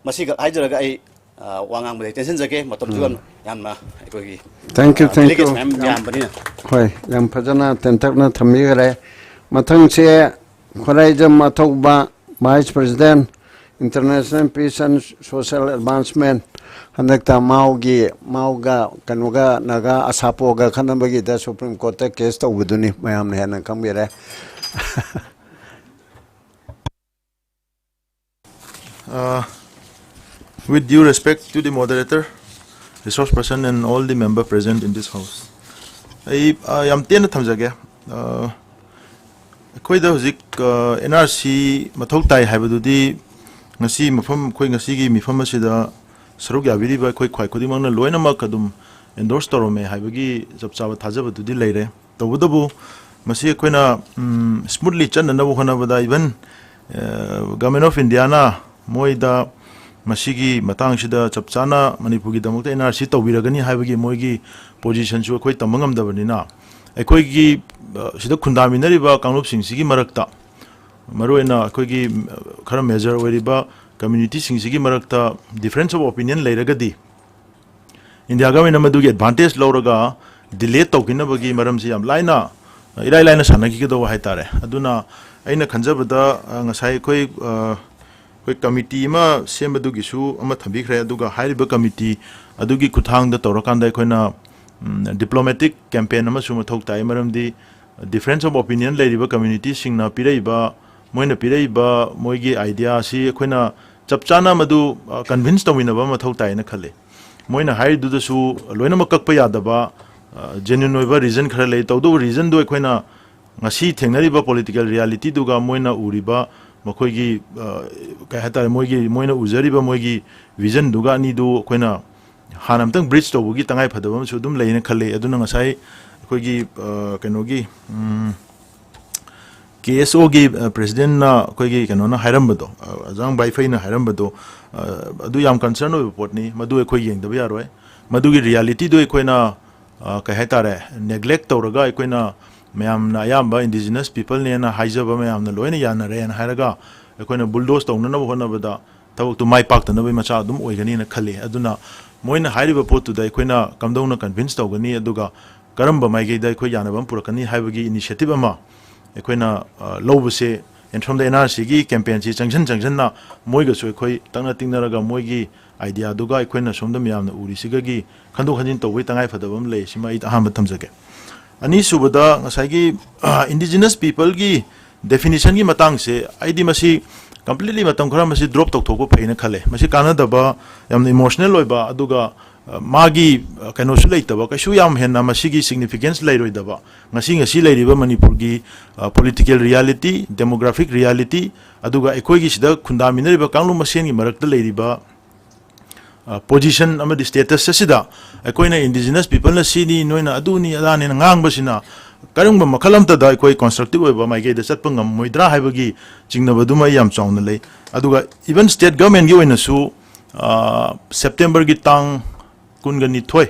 ꯃꯁꯤꯈꯛ ꯍꯥꯏꯖꯔꯒ ꯑꯩ, ꯑ, ꯋꯥ ꯉꯥꯡꯕꯗ ꯑꯩ ꯇꯦꯟꯁꯤꯟꯖꯒꯦ꯫ ꯃꯇꯝꯁꯨ ꯌꯥꯝ, ꯌꯥꯝꯅ ꯑꯩꯈꯣꯏꯒꯤ, Thank you, ꯑ, thank you. Delegates ꯃꯌꯥꯝ ꯌꯥꯝ ꯌꯥꯝꯕꯅꯤꯅ꯫ ꯍꯣꯏ, ꯌꯥꯝ ꯐꯖꯅ ꯇꯦꯟꯇꯛꯅ ꯊꯝꯕꯤꯈ꯭ꯔꯦ꯫ ꯃꯊꯪꯁꯦ ꯈꯣꯔꯥꯏꯖꯝ ꯑꯊꯧꯕ, Vice President, International Peace and Social Advancement꯫ ꯍꯟꯗꯛꯇ ꯃꯥꯎꯒꯤ, ꯃꯥꯎꯒ ꯀꯩꯅꯣꯒ ꯅꯥꯒꯥ ꯑꯁꯥꯄꯣꯒ ꯈꯠꯅꯕꯒꯤꯗ ꯁꯨꯄ꯭ꯔꯤꯝ ꯀꯣꯔꯠꯇ ꯀꯦꯁ ꯇꯧꯕꯗꯨꯅꯤ, ꯃꯌꯥꯝꯅ ꯍꯦꯟꯅ ꯈꯪꯕꯤꯔꯦ꯫ Uh, with due respect to the moderator, resource person and all the member present in this house, ꯑꯩ ꯑ, ꯌꯥꯝ ꯇꯦꯟꯅ ꯊꯝꯖꯒꯦ꯫ ꯑ, ꯑꯩꯈꯣꯏꯗ ꯍꯧꯖꯤꯛ ꯑꯦꯟ ꯑꯥꯔ ꯁꯤ ꯃꯊꯧ ꯇꯥꯏ ꯍꯥꯏꯕꯗꯨꯗꯤ ꯉꯁꯤ ꯃꯐꯝ, ꯑꯩꯈꯣꯏ ꯉꯁꯤꯒꯤ ꯃꯤꯐꯝ ꯑꯁꯤꯗ ꯁꯔꯨꯛ ꯌꯥꯕꯤꯔꯤꯕ ꯑꯩꯈꯣꯏ ꯈ꯭ꯋꯥꯏ ꯈꯨꯗꯤꯡꯃꯛꯅ ꯂꯣꯏꯅꯃꯛ ꯑꯗꯨꯝ ꯑꯦꯟꯗꯣꯔꯁ ꯇꯧꯔꯝꯃꯦ ꯍꯥꯏꯕꯒꯤ ꯆꯞ ꯆꯥꯕ ꯊꯥꯖꯕꯗꯨꯗꯤ ꯂꯩꯔꯦ꯫ ꯇꯧꯕꯇꯕꯨ ꯃꯁꯤ ꯑꯩꯈꯣꯏꯅ ꯁ꯭ꯃꯨꯠꯂꯤ ꯆꯠꯅꯅꯕ ꯍꯣꯠꯅꯕꯗ, ꯏꯚꯟ ꯒꯚꯔꯟꯃꯦꯟ ꯑꯣꯐ ꯏꯟꯗꯤꯌꯥꯅ ꯃꯣꯏꯗ ꯃꯁꯤꯒꯤ ꯃꯇꯥꯡꯁꯤꯗ ꯆꯞ ꯆꯥꯅ ꯃꯅꯤꯄꯨꯔꯒꯤꯗꯃꯛꯇ ꯑꯦꯟ ꯑꯥꯔ ꯁꯤ ꯇꯧꯕꯤꯔꯒꯅꯤ ꯍꯥꯏꯕꯒꯤ ꯃꯣꯏꯒꯤ ꯄꯣꯖꯤꯁꯟꯁꯨ ꯑꯩꯈꯣꯏ ꯇꯝꯕ ꯉꯝꯗꯕꯅꯤꯅ, ꯑꯩꯈꯣꯏꯒꯤ ꯑ, ꯁꯤꯗ ꯈꯨꯟꯗꯥꯃꯤꯟꯅꯔꯤꯕ ꯀꯥꯡꯂꯨꯞꯁꯤꯡꯁꯤꯒꯤ ꯃꯔꯛꯇ, ꯃꯔꯨꯑꯣꯏꯅ ꯑꯩꯈꯣꯏꯒꯤ ꯑ, ꯈꯔ ꯃꯦꯖꯔ ꯑꯣꯏꯔꯤꯕ ꯀꯝꯃ꯭ꯌꯨꯅꯤꯇꯤꯁꯤꯡꯁꯤꯒꯤ ꯃꯔꯛꯇ ꯗꯤꯐ꯭ꯔꯦꯟꯁ ꯑꯣꯐ ꯑꯣꯄꯤꯅꯤꯌꯟ ꯂꯩꯔꯒꯗꯤ, ꯏꯟꯗꯤꯌꯥ ꯒꯚꯔꯟꯃꯦꯟꯅ ꯃꯗꯨꯒꯤ ꯑꯦꯗꯚꯥꯟꯇꯦꯖ ꯂꯧꯔꯒ ꯗꯤꯂꯦ ꯇꯧꯈꯤꯅꯕꯒꯤ ꯃꯔꯝꯁꯤ ꯌꯥꯝ ꯂꯥꯏꯅ, ꯏꯔꯥꯏ ꯂꯥꯏꯅ ꯁꯥꯟꯅꯈꯤꯒꯗꯧꯕ ꯍꯥꯏꯇꯥꯔꯦ꯫ ꯑꯗꯨꯅ ꯑꯩꯅ ꯈꯟꯖꯕꯗ, ꯑ, ꯉꯁꯥꯏ ꯑꯩꯈꯣꯏ, ꯑ, ꯑꯩꯈꯣꯏ ꯀꯃꯤꯇꯤ ꯑꯃ ꯁꯦꯝꯕꯗꯨꯒꯤꯁꯨ ꯑꯃ ꯊꯝꯕꯤꯈ꯭ꯔꯦ, ꯑꯗꯨꯒ ꯍꯥꯏꯔꯤꯕ ꯀꯃꯤꯇꯤ ꯑꯗꯨꯒꯤ ꯈꯨꯠꯊꯥꯡꯗ ꯇꯧꯔꯀꯥꯟꯗ ꯑꯩꯈꯣꯏꯅ, ꯎꯝ, ꯗꯤꯄ꯭ꯂꯣꯃꯦꯇꯤꯛ ꯀꯦꯝꯄꯦꯟ ꯑꯃꯁꯨ ꯃꯊꯧ ꯇꯥꯏ, ꯃꯔꯝꯗꯤ ꯗꯤꯐ꯭ꯔꯦꯟꯁ ꯑꯣꯐ ꯑꯣꯄꯤꯅꯤꯌꯟ ꯂꯩꯔꯤꯕ ꯀꯝꯃ꯭ꯌꯨꯅꯤꯇꯤꯁꯤꯡꯅ ꯄꯤꯔꯛꯏꯕ, ꯃꯣꯏꯅ ꯄꯤꯔꯛꯏꯕ ꯃꯣꯏꯒꯤ ꯑꯥꯏꯗꯤꯌꯥꯁꯤ ꯑꯩꯈꯣꯏꯅ ꯆꯞ ꯆꯥꯅ ꯃꯗꯨ, ꯑ, ꯀꯟꯚꯤꯟꯁ ꯇꯧꯃꯤꯟꯅꯕ ꯑꯃ ꯃꯊꯧ ꯇꯥꯏꯅ ꯈꯜꯂꯤ꯫ ꯃꯣꯏꯅ ꯍꯥꯏꯔꯤꯗꯨꯗꯁꯨ ꯂꯣꯏꯅꯃꯛ ꯀꯛꯄ ꯌꯥꯗꯕ, ꯑ, ꯖꯦꯅ꯭ꯌꯨꯟ ꯑꯣꯏꯕ ꯔꯤꯖꯟ ꯈꯔ ꯂꯩ꯫ ꯇꯧꯕꯇꯕꯨ ꯔꯤꯖꯟꯗꯨ ꯑꯩꯈꯣꯏꯅ ꯉꯁꯤ ꯊꯦꯡꯅꯔꯤꯕ ꯄꯣꯂꯤꯇꯤꯀꯦꯜ ꯔꯤꯌꯦꯂꯤꯇꯤꯗꯨꯒ ꯃꯣꯏꯅ ꯎꯔꯤꯕ ꯃꯈꯣꯏꯒꯤ, ꯑ, ꯀꯩ ꯍꯥꯏꯇꯥꯔꯦ, ꯃꯣꯏꯒꯤ, ꯃꯣꯏꯅ ꯎꯖꯔꯤꯕ ꯃꯣꯏꯒꯤ ꯚꯤꯖꯟꯗꯨꯒ ꯑꯅꯤꯗꯨ ꯑꯩꯈꯣꯏꯅ ꯍꯥꯟꯅ ꯑꯝꯇꯪ ꯕ꯭ꯔꯤꯖ ꯇꯧꯕꯒꯤ ꯇꯉꯥꯏ ꯐꯗꯕ ꯑꯃꯁꯨ ꯑꯗꯨꯝ ꯂꯩꯅ ꯈꯜꯂꯤ꯫ ꯑꯗꯨꯅ ꯉꯁꯥꯏ ꯑꯩꯈꯣꯏꯒꯤ, ꯑ, ꯀꯩꯅꯣꯒꯤ, ꯎꯝ, ꯀꯦ ꯑꯦꯁ ꯑꯣꯒꯤ, ꯑ, ꯄ꯭ꯔꯦꯁꯤꯗꯦꯟꯠꯅ ꯑꯩꯈꯣꯏꯒꯤ ꯀꯩꯅꯣꯅ ꯍꯥꯏꯔꯝꯕꯗꯣ, ꯑ, ꯑꯖꯥꯡ ꯕꯥꯏꯐꯩꯅ ꯍꯥꯏꯔꯝꯕꯗꯣ, ꯑ, ꯑꯗꯨ ꯌꯥꯝ ꯀꯟꯁꯔꯟ ꯑꯣꯏꯕ ꯄꯣꯠꯅꯤ꯫ ꯃꯗꯨ ꯑꯩꯈꯣꯏ ꯌꯦꯡꯗꯕ ꯌꯥꯔꯣꯏ꯫ ꯃꯗꯨꯒꯤ ꯔꯤꯌꯦꯂꯤꯇꯤꯗꯨ ꯑꯩꯈꯣꯏꯅ, ꯑ, ꯀꯩ ꯍꯥꯏꯇꯥꯔꯦ, ꯅꯦꯒ꯭ꯂꯦꯛ ꯇꯧꯔꯒ, ꯑꯩꯈꯣꯏꯅ ꯃꯌꯥꯝꯅ ꯑꯌꯥꯝꯕ ꯏꯟꯗꯤꯖꯤꯅꯁ ꯄꯤꯄꯜꯅꯦꯅ ꯍꯥꯏꯖꯕ ꯃꯌꯥꯝꯅ ꯂꯣꯏꯅ ꯌꯥꯅꯔꯦꯅ ꯍꯥꯏꯔꯒ, ꯑꯩꯈꯣꯏꯅ ꯕꯨꯜꯗꯣꯁ ꯇꯧꯅꯅꯕ ꯍꯣꯠꯅꯕꯗ ꯊꯕꯛꯇꯨ ꯃꯥꯏ ꯄꯥꯛꯇꯅꯕꯒꯤ ꯃꯆꯥꯛ ꯑꯗꯨꯝ ꯑꯣꯏꯒꯅꯤꯅ ꯈꯜꯂꯤ꯫ ꯑꯗꯨꯅ ꯃꯣꯏꯅ ꯍꯥꯏꯔꯤꯕ ꯄꯣꯠꯇꯨꯗ ꯑꯩꯈꯣꯏꯅ ꯀꯝꯗꯧꯅ ꯀꯟꯚꯤꯟꯁ ꯇꯧꯒꯅꯤ, ꯑꯗꯨꯒ ꯀꯔꯝꯕ ꯃꯥꯏꯀꯩꯗ ꯑꯩꯈꯣꯏ ꯌꯥꯅꯕ ꯑꯃ ꯄꯨꯔꯛꯀꯅꯤ ꯍꯥꯏꯕꯒꯤ ꯏꯅꯤꯁꯤꯌꯦꯇꯤꯚ ꯑꯃ ꯑꯩꯈꯣꯏꯅ, ꯑ, ꯂꯧꯕꯁꯦ ꯑꯦꯟ ꯁꯣꯝꯗ ꯑꯦꯟ ꯑꯥꯔ ꯁꯤꯒꯤ ꯀꯦꯝꯄꯦꯟꯁꯤ ꯆꯪꯁꯤꯟ ꯆꯪꯁꯤꯟꯅ ꯃꯣꯏꯒꯁꯨ ꯑꯩꯈꯣꯏ ꯇꯛꯅ ꯇꯤꯡꯅꯔꯒ ꯃꯣꯏꯒꯤ ꯑꯥꯏꯗꯤꯌꯥꯗꯨꯒ ꯑꯩꯈꯣꯏꯅ ꯁꯣꯝꯗ ꯃꯌꯥꯝꯅ ꯎꯔꯤꯁꯤꯒꯒꯤ ꯈꯟꯗꯣꯛ ꯈꯟꯖꯤꯟ ꯇꯧꯕꯒꯤ ꯇꯉꯥꯏ ꯐꯗꯕ ꯑꯃ ꯂꯩ꯫ ꯁꯤꯃ ꯑꯩ ꯑꯍꯥꯟꯕ ꯊꯝꯖꯒꯦ꯫ ꯑꯅꯤꯁꯨꯕꯗ ꯉꯁꯥꯏꯒꯤ ꯏꯟꯗꯤꯖꯤꯅꯁ ꯄꯤꯄꯜꯒꯤ ꯗꯦꯐꯤꯅꯤꯁꯟꯒꯤ ꯃꯇꯥꯡꯁꯦ ꯑꯩꯗꯤ ꯃꯁꯤ ꯀꯝꯄ꯭ꯂꯤꯠꯂꯤ ꯃꯇꯝ ꯈꯔ ꯃꯁꯤ ꯗ꯭ꯔꯣꯞ ꯇꯧꯊꯣꯛꯄ ꯐꯩꯅ ꯈꯜꯂꯦ꯫ ꯃꯁꯤ ꯀꯥꯟꯅꯗꯕ, ꯌꯥꯝꯅ ꯏꯃꯣꯁꯅꯦꯜ ꯑꯣꯏꯕ, ꯑꯗꯨꯒ ꯑ, ꯃꯥꯒꯤ ꯑ, ꯀꯩꯅꯣꯁꯨ ꯂꯩꯇꯕ, ꯀꯩꯁꯨ ꯌꯥꯝ ꯍꯦꯟꯅ ꯃꯁꯤꯒꯤ ꯁꯤꯒꯅꯤꯐꯤꯀꯦꯟꯁ ꯂꯩꯔꯣꯏꯗꯕ, ꯉꯁꯤ ꯉꯁꯤ ꯂꯩꯔꯤꯕ ꯃꯅꯤꯄꯨꯔꯒꯤ ꯄꯣꯂꯤꯇꯤꯀꯦꯜ ꯔꯤꯌꯥꯂꯤꯇꯤ, ꯗꯦꯃꯣꯒ꯭ꯔꯥꯐꯤꯛ ꯔꯤꯌꯥꯂꯤꯇꯤ, ꯑꯗꯨꯒ ꯑꯩꯈꯣꯏꯒꯤ ꯁꯤꯗ ꯈꯨꯟꯗꯥꯃꯤꯟꯅꯔꯤꯕ ꯀꯥꯡꯂꯨꯞ ꯃꯁꯦꯟꯒꯤ ꯃꯔꯛꯇ ꯂꯩꯔꯤꯕ ꯄꯣꯖꯤꯁꯟ ꯑꯃꯗꯤ ꯁ꯭ꯇꯦꯇꯁ ꯑꯁꯤꯗ ꯑꯩꯈꯣꯏꯅ ꯏꯟꯗꯤꯖꯤꯅꯁ ꯄꯤꯄꯜꯅ ꯁꯤꯅꯤ, ꯅꯣꯏꯅ ꯑꯗꯨꯅꯤ ꯑꯗꯥꯅꯤꯅ ꯉꯥꯡꯕꯁꯤꯅ ꯀꯔꯤꯒꯨꯝꯕ ꯃꯈꯜ ꯑꯃꯠꯇꯗ ꯑꯩꯈꯣꯏ ꯀꯟꯁꯇ꯭ꯔꯛꯇꯤꯞ ꯑꯣꯏꯕ ꯃꯥꯏꯀꯩꯗ ꯆꯠꯄ ꯉꯝꯃꯣꯏꯗ꯭ꯔꯥ ꯍꯥꯏꯕꯒꯤ ꯆꯤꯡꯅꯕꯗꯨꯃ ꯑꯩ ꯌꯥꯝ ꯆꯥꯎꯅ ꯂꯩ꯫ ꯑꯗꯨꯒ ꯏꯚꯟ ꯁ꯭ꯇꯦꯠ ꯒꯚꯔꯟꯃꯦꯟꯒꯤ ꯑꯣꯏꯅꯁꯨ ꯁꯦꯞꯇꯦꯝꯕꯔꯒꯤ ꯇꯥꯡ ꯀꯨꯟꯒ ꯅꯤꯊꯣꯏ,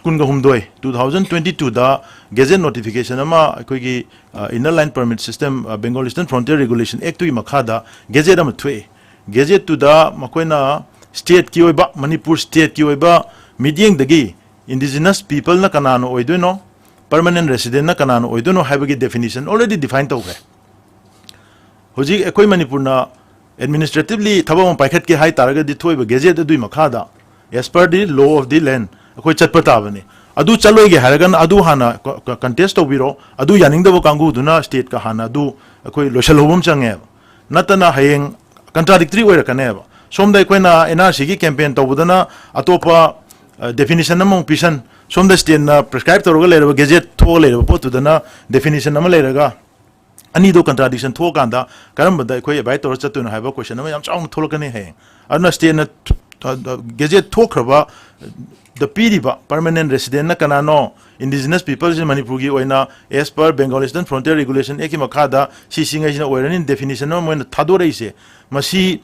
ꯀꯨꯟꯒ ꯍꯨꯝꯗꯣꯏ, two thousand twenty twoꯗ ꯒꯦꯖꯦꯠ ꯅꯣꯇꯤꯐꯤꯀꯦꯁꯟ ꯑꯃ ꯑꯩꯈꯣꯏꯒꯤ Inner Line Permit System, Bengal Eastern Frontier Regulation Actꯇꯨꯒꯤ ꯃꯈꯥꯗ ꯒꯦꯖꯦꯠ ꯑꯃ ꯊꯣꯛꯑꯦ꯫ ꯒꯦꯖꯦꯠꯇꯨꯗ ꯃꯈꯣꯏꯅ ꯁ꯭ꯇꯦꯠꯀꯤ ꯑꯣꯏꯕ, ꯃꯅꯤꯄꯨꯔ ꯁ꯭ꯇꯦꯠꯀꯤ ꯑꯣꯏꯕ ꯃꯤꯠꯌꯦꯡꯗꯒꯤ ꯏꯟꯗꯤꯖꯤꯅꯁ ꯄꯤꯄꯜꯅ ꯀꯅꯥꯅ ꯑꯣꯏꯗꯣꯏꯅꯣ, ꯄꯔꯃꯅꯦꯟ ꯔꯦꯁꯤꯗꯦꯟꯅ ꯀꯅꯥꯅ ꯑꯣꯏꯗꯣꯏꯅꯣ ꯍꯥꯏꯕꯒꯤ ꯗꯦꯐꯤꯅꯤꯁꯟ ꯑꯣꯜꯔꯦꯗꯤ ꯗꯤꯐꯥꯏꯟ ꯇꯧꯈ꯭ꯔꯦ꯫ ꯍꯧꯖꯤꯛ ꯑꯩꯈꯣꯏ ꯃꯅꯤꯄꯨꯔꯅ ꯑꯦꯗꯃꯤꯅꯤꯁꯇ꯭ꯔꯦꯇꯤꯚꯂꯤ ꯊꯕꯛ ꯑꯃ ꯄꯥꯏꯈꯠꯀꯦ ꯍꯥꯏ ꯇꯥꯔꯒꯗꯤ ꯊꯣꯛꯏꯕ ꯒꯦꯖꯦꯠ ꯑꯗꯨꯒꯤ ꯃꯈꯥꯗ, as per the law of the land, ꯑꯩꯈꯣꯏ ꯆꯠꯄ ꯇꯥꯕꯅꯤ꯫ ꯑꯗꯨ ꯆꯠꯂꯣꯏꯒꯦ ꯍꯥꯏꯔꯒꯅ ꯑꯗꯨ ꯍꯥꯟꯅ ꯀ-, ꯀ-, ꯀꯟꯇꯦꯁ ꯇꯧꯕꯤꯔꯣ, ꯑꯗꯨ ꯌꯥꯅꯤꯡꯗꯕ ꯀꯥꯡꯕꯨꯗꯨꯅ ꯁ꯭ꯇꯦꯠꯀ ꯍꯥꯟꯅ ꯑꯗꯨ ꯑꯩꯈꯣꯏ ꯂꯣꯏꯁꯤꯜꯍꯧꯕ ꯑꯃ ꯆꯪꯉꯦꯕ꯫ ꯅꯠꯇꯅ ꯍꯌꯦꯡ ꯀꯟꯇ꯭ꯔꯥꯗꯤꯛꯇꯔꯤ ꯑꯣꯏꯔꯛꯀꯅꯦꯕ꯫ ꯁꯣꯝꯗ ꯑꯩꯈꯣꯏꯅ ꯑꯦꯟ ꯑꯥꯔ ꯁꯤꯒꯤ ꯀꯦꯝꯄꯦꯟ ꯇꯧꯕꯗꯅ ꯑꯇꯣꯞꯄ, ꯑ, ꯗꯦꯐꯤꯅꯤꯁꯟ ꯑꯃꯃꯨꯛ ꯄꯤꯁꯟ, ꯁꯣꯝꯗ ꯁ꯭ꯇꯦꯠꯅ ꯄ꯭ꯔꯦꯁꯀ꯭ꯔꯥꯏꯕ ꯇꯧꯔꯒ ꯂꯩꯔꯕ, ꯒꯦꯖꯦꯠ ꯊꯣꯛꯑ ꯂꯩꯔꯕ ꯄꯣꯠꯇꯨꯗꯅ ꯗꯦꯐꯤꯅꯤꯁꯟ ꯑꯃ ꯂꯩꯔꯒ, ꯑꯅꯤꯗꯣ ꯀꯟꯇ꯭ꯔꯥꯗꯤꯛꯁꯟ ꯊꯣꯛꯑꯀꯥꯟꯗ ꯀꯔꯝꯕꯗ ꯑꯩꯈꯣꯏ ꯑꯦꯕꯥꯏꯠ ꯇꯧꯔ ꯆꯠꯇꯣꯏꯅꯣ ꯍꯥꯏꯕ ꯀꯣꯏꯁꯟ ꯑꯃ ꯌꯥꯝ ꯆꯥꯎꯅ ꯊꯣꯛꯂꯛꯀꯅꯤ ꯍꯌꯦꯡ꯫ ꯑꯗꯨꯅ ꯁ꯭ꯇꯦꯠꯅ ꯊ-, ꯊ-, ꯒꯦꯖꯦꯠ ꯊꯣꯛꯈ꯭ꯔꯕ ꯗ ꯄꯤꯔꯤꯕ ꯄꯔꯃꯅꯦꯟ ꯔꯦꯁꯤꯗꯦꯟꯅ ꯀꯅꯥꯅꯣ, ꯏꯟꯗꯤꯖꯤꯅꯁ ꯄꯤꯄꯜꯁꯤ ꯃꯅꯤꯄꯨꯔꯒꯤ ꯑꯣꯏꯅ as per Bengal Eastern Frontier Regulation Actꯀꯤ ꯃꯈꯥꯗ ꯁꯤ ꯁꯤꯉꯩꯁꯤꯅ ꯑꯣꯏꯔꯅꯤ ꯗꯦꯐꯤꯅꯤꯁꯟ ꯑꯃ ꯃꯣꯏꯅ ꯊꯥꯗꯣꯔꯛꯏꯁꯦ, ꯃꯁꯤ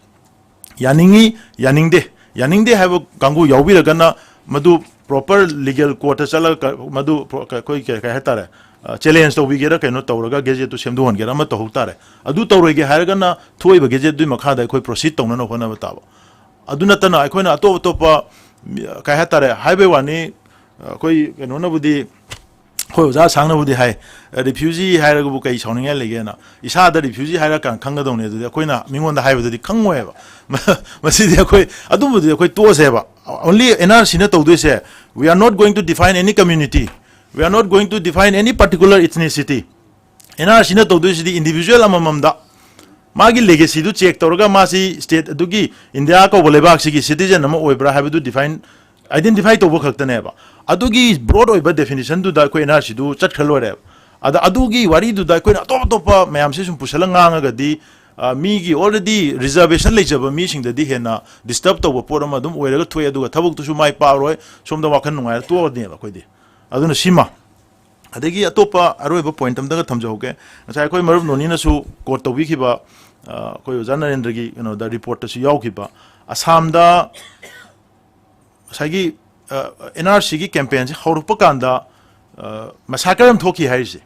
ꯌꯥꯅꯤꯡꯉꯤ, ꯌꯥꯅꯤꯡꯗꯦ, ꯌꯥꯅꯤꯡꯗꯦ ꯍꯥꯏꯕ ꯀꯥꯡꯕꯨ ꯌꯥꯎꯕꯤꯔꯒꯅ ꯃꯗꯨ ꯄ꯭ꯔꯣꯄꯔ ꯂꯤꯒꯦꯜ ꯀꯣꯔꯠꯇ ꯆꯠꯂꯒ ꯀ-, ꯃꯗꯨ ꯄ꯭ꯔꯣ-, ꯀ-, ꯑꯩꯈꯣꯏ ꯀ-, ꯀꯩ ꯍꯥꯏꯇꯥꯔꯦ, ꯑ, ꯆꯦꯂꯦꯟꯖ ꯇꯧꯕꯤꯒꯦꯔꯥ ꯀꯩꯅꯣ ꯇꯧꯔꯒ ꯒꯦꯖꯦꯠꯇꯨ ꯁꯦꯝꯗꯣꯛꯍꯟꯒꯦꯔꯥ ꯑꯃ ꯇꯧꯍꯧ ꯇꯥꯔꯦ꯫ ꯑꯗꯨ ꯇꯧꯔꯣꯏꯒꯦ ꯍꯥꯏꯔꯒꯅ ꯊꯣꯛꯏꯕ ꯒꯦꯖꯦꯠꯇꯨꯒꯤ ꯃꯈꯥꯗ ꯑꯩꯈꯣꯏ ꯄ꯭ꯔꯣꯁꯤꯠ ꯇꯧꯅꯅꯕ ꯍꯣꯠꯅꯕ ꯇꯥꯕ꯫ ꯑꯗꯨ ꯅꯠꯇꯅ ꯑꯩꯈꯣꯏꯅ ꯑꯇꯣꯞ ꯑꯇꯣꯞꯄ, ꯃꯤ-, ꯀꯩ ꯍꯥꯏꯇꯥꯔꯦ, ꯍꯥꯏꯕꯩ ꯋꯥꯅꯤ, ꯑꯩꯈꯣꯏ ꯀꯩꯅꯣꯅꯕꯨꯗꯤ, ꯑꯩꯈꯣꯏ ꯑꯣꯖꯥ ꯁꯥꯡꯅꯕꯨꯗꯤ ꯍꯥꯏ, "ꯔꯤꯐ꯭ꯌꯨꯖꯤ ꯍꯥꯏꯔꯒꯕꯨ ꯀꯩ ꯁꯥꯎꯅꯤꯡꯉꯥꯏ ꯂꯩꯒꯦꯅ?" ꯏꯁꯥꯗ ꯔꯤꯐ꯭ꯌꯨꯖꯤ ꯍꯥꯏꯔꯀꯥꯟꯗ ꯈꯪꯒꯗꯧꯅꯦ꯫ ꯑꯗꯨꯗꯤ ꯑꯩꯈꯣꯏꯅ ꯃꯤꯉꯣꯟꯗ ꯍꯥꯏꯕꯗꯗꯤ ꯈꯪꯉꯣꯏꯕ꯫ ꯃꯁꯤꯗꯤ ꯑꯩꯈꯣꯏ ꯑꯗꯨꯝꯕꯗꯨꯗꯤ ꯑꯩꯈꯣꯏ ꯇꯣꯛꯑꯁꯦꯕ꯫ Only N R C ꯅ ꯇꯧꯗꯣꯏꯁꯦ, "We are not going to define any community, we are not going to define any particular ethnicity." N R C ꯅ ꯇꯧꯗꯣꯏꯁꯤꯗꯤ individual ꯑꯃꯃꯝꯗ ꯃꯥꯒꯤ legacy ꯗꯨ check ꯇꯧꯔꯒ ꯃꯥꯁꯤ state ꯑꯗꯨꯒꯤ, ꯏꯟꯗꯤꯌꯥ ꯀꯧꯕ ꯂꯩꯕꯥꯛꯁꯤꯒꯤ citizen ꯑꯃ ꯑꯣꯏꯕ꯭ꯔꯥ ꯍꯥꯏꯕꯗꯨ define, identify ꯇꯧꯕ ꯈꯛꯇꯅꯦꯕ꯫ ꯑꯗꯨꯒꯤ broad ꯑꯣꯏꯕ definition ꯗꯨꯗ ꯑꯩꯈꯣꯏ N R C ꯗꯨ ꯆꯠꯈ꯭ꯔ ꯂꯣꯏꯔꯦꯕ꯫ ꯑꯗ ꯑꯗꯨꯒꯤ ꯋꯥꯔꯤꯗꯨꯗ ꯑꯩꯈꯣꯏꯅ ꯑꯇꯣꯞ ꯑꯇꯣꯞꯄ ꯃꯌꯥꯝꯁꯦ ꯁꯨꯝ ꯄꯨꯁꯜꯂ ꯉꯥꯡꯉꯒꯗꯤ, ꯑ, ꯃꯤꯒꯤ already reservation ꯂꯩꯖꯕ ꯃꯤꯁꯤꯡꯗꯗꯤ ꯍꯦꯟꯅ disturb ꯇꯧꯕ ꯄꯣꯠ ꯑꯃ ꯑꯗꯨꯝ ꯑꯣꯏꯔꯒ ꯊꯣꯛꯑꯦ꯫ ꯑꯗꯨꯒ ꯊꯕꯛꯇꯨꯁꯨ ꯃꯥꯏ ꯄꯥꯛꯑꯔꯣꯏ, ꯁꯣꯝꯗ ꯋꯥꯈꯜ ꯅꯨꯡꯉꯥꯏꯔ ꯇꯣꯛꯑꯅꯦꯕ ꯑꯩꯈꯣꯏꯗꯤ꯫ ꯑꯗꯨꯅ ꯁꯤꯃ, ꯑꯗꯒꯤ ꯑꯇꯣꯞꯄ ꯑꯔꯣꯏꯕ point ꯑꯝꯇꯒ ꯊꯝꯖꯍꯧꯒꯦ꯫ ꯉꯁꯥꯏ ꯑꯩꯈꯣꯏ ꯃꯔꯨꯞ ꯅꯣꯅꯤꯅꯁꯨ quote ꯇꯧꯕꯤꯈꯤꯕ, ꯑ, ꯑꯩꯈꯣꯏ ꯑꯣꯖꯥ ꯅꯔꯦꯟꯗ꯭ꯔꯒꯤ ꯀꯩꯅꯣꯗ report ꯇꯁꯨ ꯌꯥꯎꯈꯤꯕ, ꯑꯁꯥꯝꯗ ꯉꯁꯥꯏꯒꯤ, ꯑ, N R C ꯒꯤ campaign ꯁꯦ ꯍꯧꯔꯛꯄ ꯀꯥꯟꯗ, ꯑ, massacre ꯑꯃ ꯊꯣꯛꯈꯤ ꯍꯥꯏꯔꯤꯁꯦ,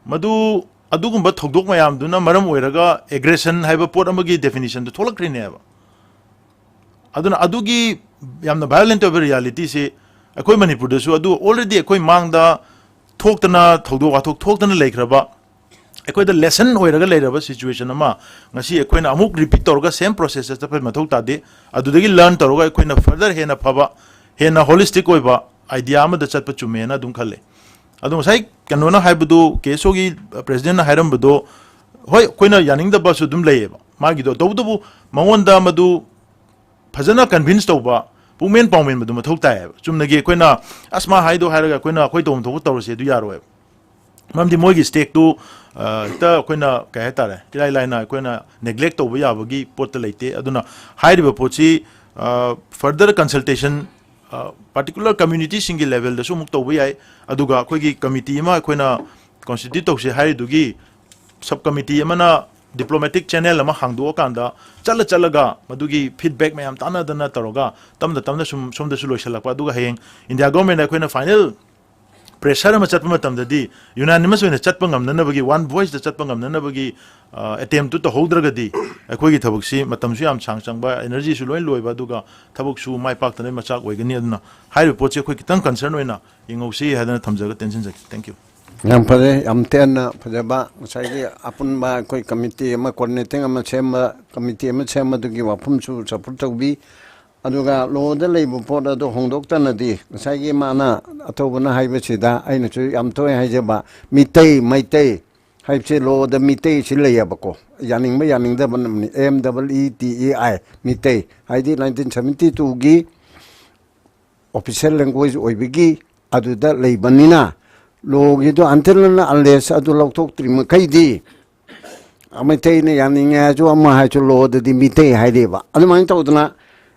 ꯃꯗꯨ, ꯑꯗꯨꯒꯨꯝꯕ ꯊꯧꯗꯣꯛ ꯃꯌꯥꯝꯗꯨꯅ ꯃꯔꯝ ꯑꯣꯏꯔꯒ aggression ꯍꯥꯏꯕ ꯄꯣꯠ ꯑꯃꯒꯤ definition ꯗꯨ ꯊꯣꯛꯂꯛꯈ꯭ꯔꯤꯅꯦꯕ꯫ ꯑꯗꯨꯅ ꯑꯗꯨꯒꯤ ꯌꯥꯝꯅ violent ꯑꯣꯏꯕ reality ꯁꯤ ꯑꯩꯈꯣꯏ ꯃꯅꯤꯄꯨꯔꯗꯁꯨ ꯑꯗꯨ already ꯑꯩꯈꯣꯏ ꯃꯥꯡꯗ ꯊꯣꯛꯇꯅ, ꯊꯧꯗꯣꯛ ꯋꯥꯊꯣꯛ ꯊꯣꯛꯇꯅ ꯂꯩꯈ꯭ꯔꯕ, ꯑꯩꯈꯣꯏꯗ lesson ꯑꯣꯏꯔꯒ ꯂꯩꯔꯕ situation ꯑꯃ ꯉꯁꯤ ꯑꯩꯈꯣꯏꯅ ꯑꯃꯨꯛ repeat ꯇꯧꯔꯒ same process ꯇ ꯆꯠꯄꯒꯤ ꯃꯊꯧ ꯇꯥꯗꯦ꯫ ꯑꯗꯨꯗꯒꯤ learn ꯇꯧꯔꯒ ꯑꯩꯈꯣꯏꯅ further ꯍꯦꯟꯅ ꯐꯕ, ꯍꯦꯟꯅ holistic ꯑꯣꯏꯕ idea ꯑꯃꯗ ꯆꯠꯄ ꯆꯨꯝꯃꯦꯅ ꯑꯗꯨꯝ ꯈꯜꯂꯦ꯫ ꯑꯗꯣ ꯉꯁꯥꯏ ꯀꯩꯅꯣꯅ ꯍꯥꯏꯕꯗꯣ, KSO ꯒꯤ president ꯅ ꯍꯥꯏꯔꯝꯕꯗꯣ, ꯍꯣꯏ, ꯑꯩꯈꯣꯏꯅ ꯌꯥꯅꯤꯡꯗꯕꯁꯨ ꯑꯗꯨꯝ ꯂꯩꯌꯦꯕ ꯃꯥꯒꯤꯗꯣ, ꯇꯧꯕꯇꯕꯨ ꯃꯉꯣꯟꯗ ꯃꯗꯨ ꯐꯖꯅ convince ꯇꯧꯕ, ꯄꯨꯛꯃꯦꯟ ꯄꯥꯎꯃꯦꯟꯕꯗꯨ ꯃꯊꯧ ꯇꯥꯏꯌꯦꯕ꯫ ꯆꯨꯝꯅꯒꯤ ꯑꯩꯈꯣꯏꯅ, "ꯑꯁ, ꯃꯥ ꯍꯥꯏꯗꯣ ꯍꯥꯏꯔꯒ ꯑꯩꯈꯣꯏꯅ ꯑꯩꯈꯣꯏ ꯇꯧꯐꯝ ꯊꯣꯛꯄ ꯇꯧꯔꯁꯦ", ꯑꯗꯨ ꯌꯥꯔꯣꯏꯕ꯫ ꯃꯔꯝꯗꯤ ꯃꯣꯏꯒꯤ stake ꯇꯨ, ꯑ, ꯍꯦꯛꯇ ꯑꯩꯈꯣꯏꯅ, ꯀꯩ ꯍꯥꯏꯇꯥꯔꯦ, ꯏꯔꯥꯏ ꯂꯥꯏꯅ ꯑꯩꯈꯣꯏꯅ neglect ꯇꯧꯕ ꯌꯥꯕꯒꯤ ꯄꯣꯠꯇ ꯂꯩꯇꯦ꯫ ꯑꯗꯨꯅ ꯍꯥꯏꯔꯤꯕ ꯄꯣꯠꯁꯤ, ꯑ, further consultation, ꯑ, particular community ꯁꯤꯡꯒꯤ level ꯗꯁꯨ ꯑꯃꯨꯛ ꯇꯧꯕ ꯌꯥꯏ꯫ ꯑꯗꯨꯒ ꯑꯩꯈꯣꯏꯒꯤ committee ꯑꯃ ꯑꯩꯈꯣꯏꯅ constitute ꯇꯧꯁꯦ ꯍꯥꯏꯔꯤꯗꯨꯒꯤ sub committee ꯑꯃꯅ diplomatic channel ꯑꯃ ꯍꯥꯡꯗꯣꯛꯑꯀꯥꯟꯗ ꯆꯠꯂ ꯆꯠꯂꯒ ꯃꯗꯨꯒꯤ feedback ꯃꯌꯥꯝ ꯇꯥꯟꯅꯗꯅ ꯇꯧꯔꯒ ꯇꯞꯅ ꯇꯞꯅ ꯁꯨꯝ ꯁꯣꯝꯗꯁꯨ ꯂꯣꯏꯁꯤꯜꯂꯛꯄ, ꯑꯗꯨꯒ ꯍꯌꯦꯡ India government ꯑꯩꯈꯣꯏꯅ final pressure ꯑꯃ ꯆꯠꯄ ꯃꯇꯝꯗꯗꯤ unanimous ꯑꯣꯏꯅ ꯆꯠꯄ ꯉꯝꯅꯅꯕꯒꯤ, one voiceꯇ ꯆꯠꯄ ꯉꯝꯅꯅꯕꯒꯤ ꯑꯦꯇꯦꯝꯞꯇꯨ ꯇꯧꯍꯧꯗ꯭ꯔꯒꯗꯤ ꯑꯩꯈꯣꯏꯒꯤ ꯊꯕꯛꯁꯤ ꯃꯇꯝꯁꯨ ꯌꯥꯝ ꯁꯥꯡ ꯆꯪꯕ, energyꯁꯨ ꯂꯣꯏ ꯂꯣꯏꯕ, ꯑꯗꯨꯒ ꯊꯕꯛꯁꯨ ꯃꯥꯏ ꯄꯥꯛꯇꯅꯕꯒꯤ ꯃꯆꯥꯛ ꯑꯣꯏꯒꯅꯤ꯫ ꯑꯗꯨꯅ ꯍꯥꯏꯔꯤꯕ ꯄꯣꯠꯁꯤ ꯑꯩꯈꯣꯏ ꯈꯤꯇꯪ concern ꯑꯣꯏꯅ ꯌꯦꯡꯍꯧꯁꯤ ꯍꯥꯏꯗꯅ ꯊꯝꯖꯔꯒ ꯇꯦꯟꯁꯤꯟꯖꯒꯦ꯫ Thank you꯫ ꯌꯥꯝ ꯐꯔꯦ, ꯌꯥꯝ ꯇꯦꯟꯅ ꯐꯖꯕ ꯉꯁꯥꯏꯒꯤ ꯑꯄꯨꯟꯕ ꯑꯩꯈꯣꯏ committee ꯑꯃ, coordinating ꯑꯃ ꯁꯦꯝꯕ, committee ꯑꯃ ꯁꯦꯝꯕꯗꯨꯒꯤ ꯋꯥꯐꯝꯁꯨ support ꯇꯧꯕꯤ꯫ ꯑꯗꯨꯒ lawꯗ ꯂꯩꯕ ꯄꯣꯠ ꯑꯗꯨ ꯍꯣꯡꯗꯣꯛꯇꯅꯗꯤ ꯉꯁꯥꯏꯒꯤ ꯃꯥꯅ ꯑꯊꯧꯕꯅ ꯍꯥꯏꯕꯁꯤꯗ ꯑꯩꯅꯁꯨ ꯌꯥꯝ ꯇꯣꯏꯅ ꯍꯥꯏꯖꯕ, ꯃꯤꯇꯩ, ꯃꯩꯇꯩ ꯍꯥꯏꯕꯁꯦ lawꯗ ꯃꯤꯇꯩ ꯁꯤ ꯂꯩꯌꯦꯕꯀ, ꯌꯥꯅꯤꯡꯕ ꯌꯥꯅꯤꯡꯗꯕ ꯅꯝꯅꯤ, M double E T E I, Meitei ꯍꯥꯏꯗꯤ nineteen seventy twoꯒꯤ official language ꯑꯣꯏꯕꯒꯤ ꯑꯗꯨꯗ ꯂꯩꯕꯅꯤꯅ, lawꯒꯤꯗꯣ until and unless ꯑꯗꯨ ꯂꯧꯊꯣꯛꯇ꯭ꯔꯤ ꯃꯈꯩꯗꯤ ꯃꯩꯇꯩꯅ ꯌꯥꯅꯤꯡꯉꯦ ꯍꯥꯏꯔꯁꯨ ꯑꯃ ꯍꯥꯏꯔꯁꯨ lawꯗꯗꯤ ꯃꯤꯇꯩ ꯍꯥꯏꯔꯤꯕ꯫ ꯑꯗꯨꯃꯥꯏꯅ ꯇꯧꯗꯅ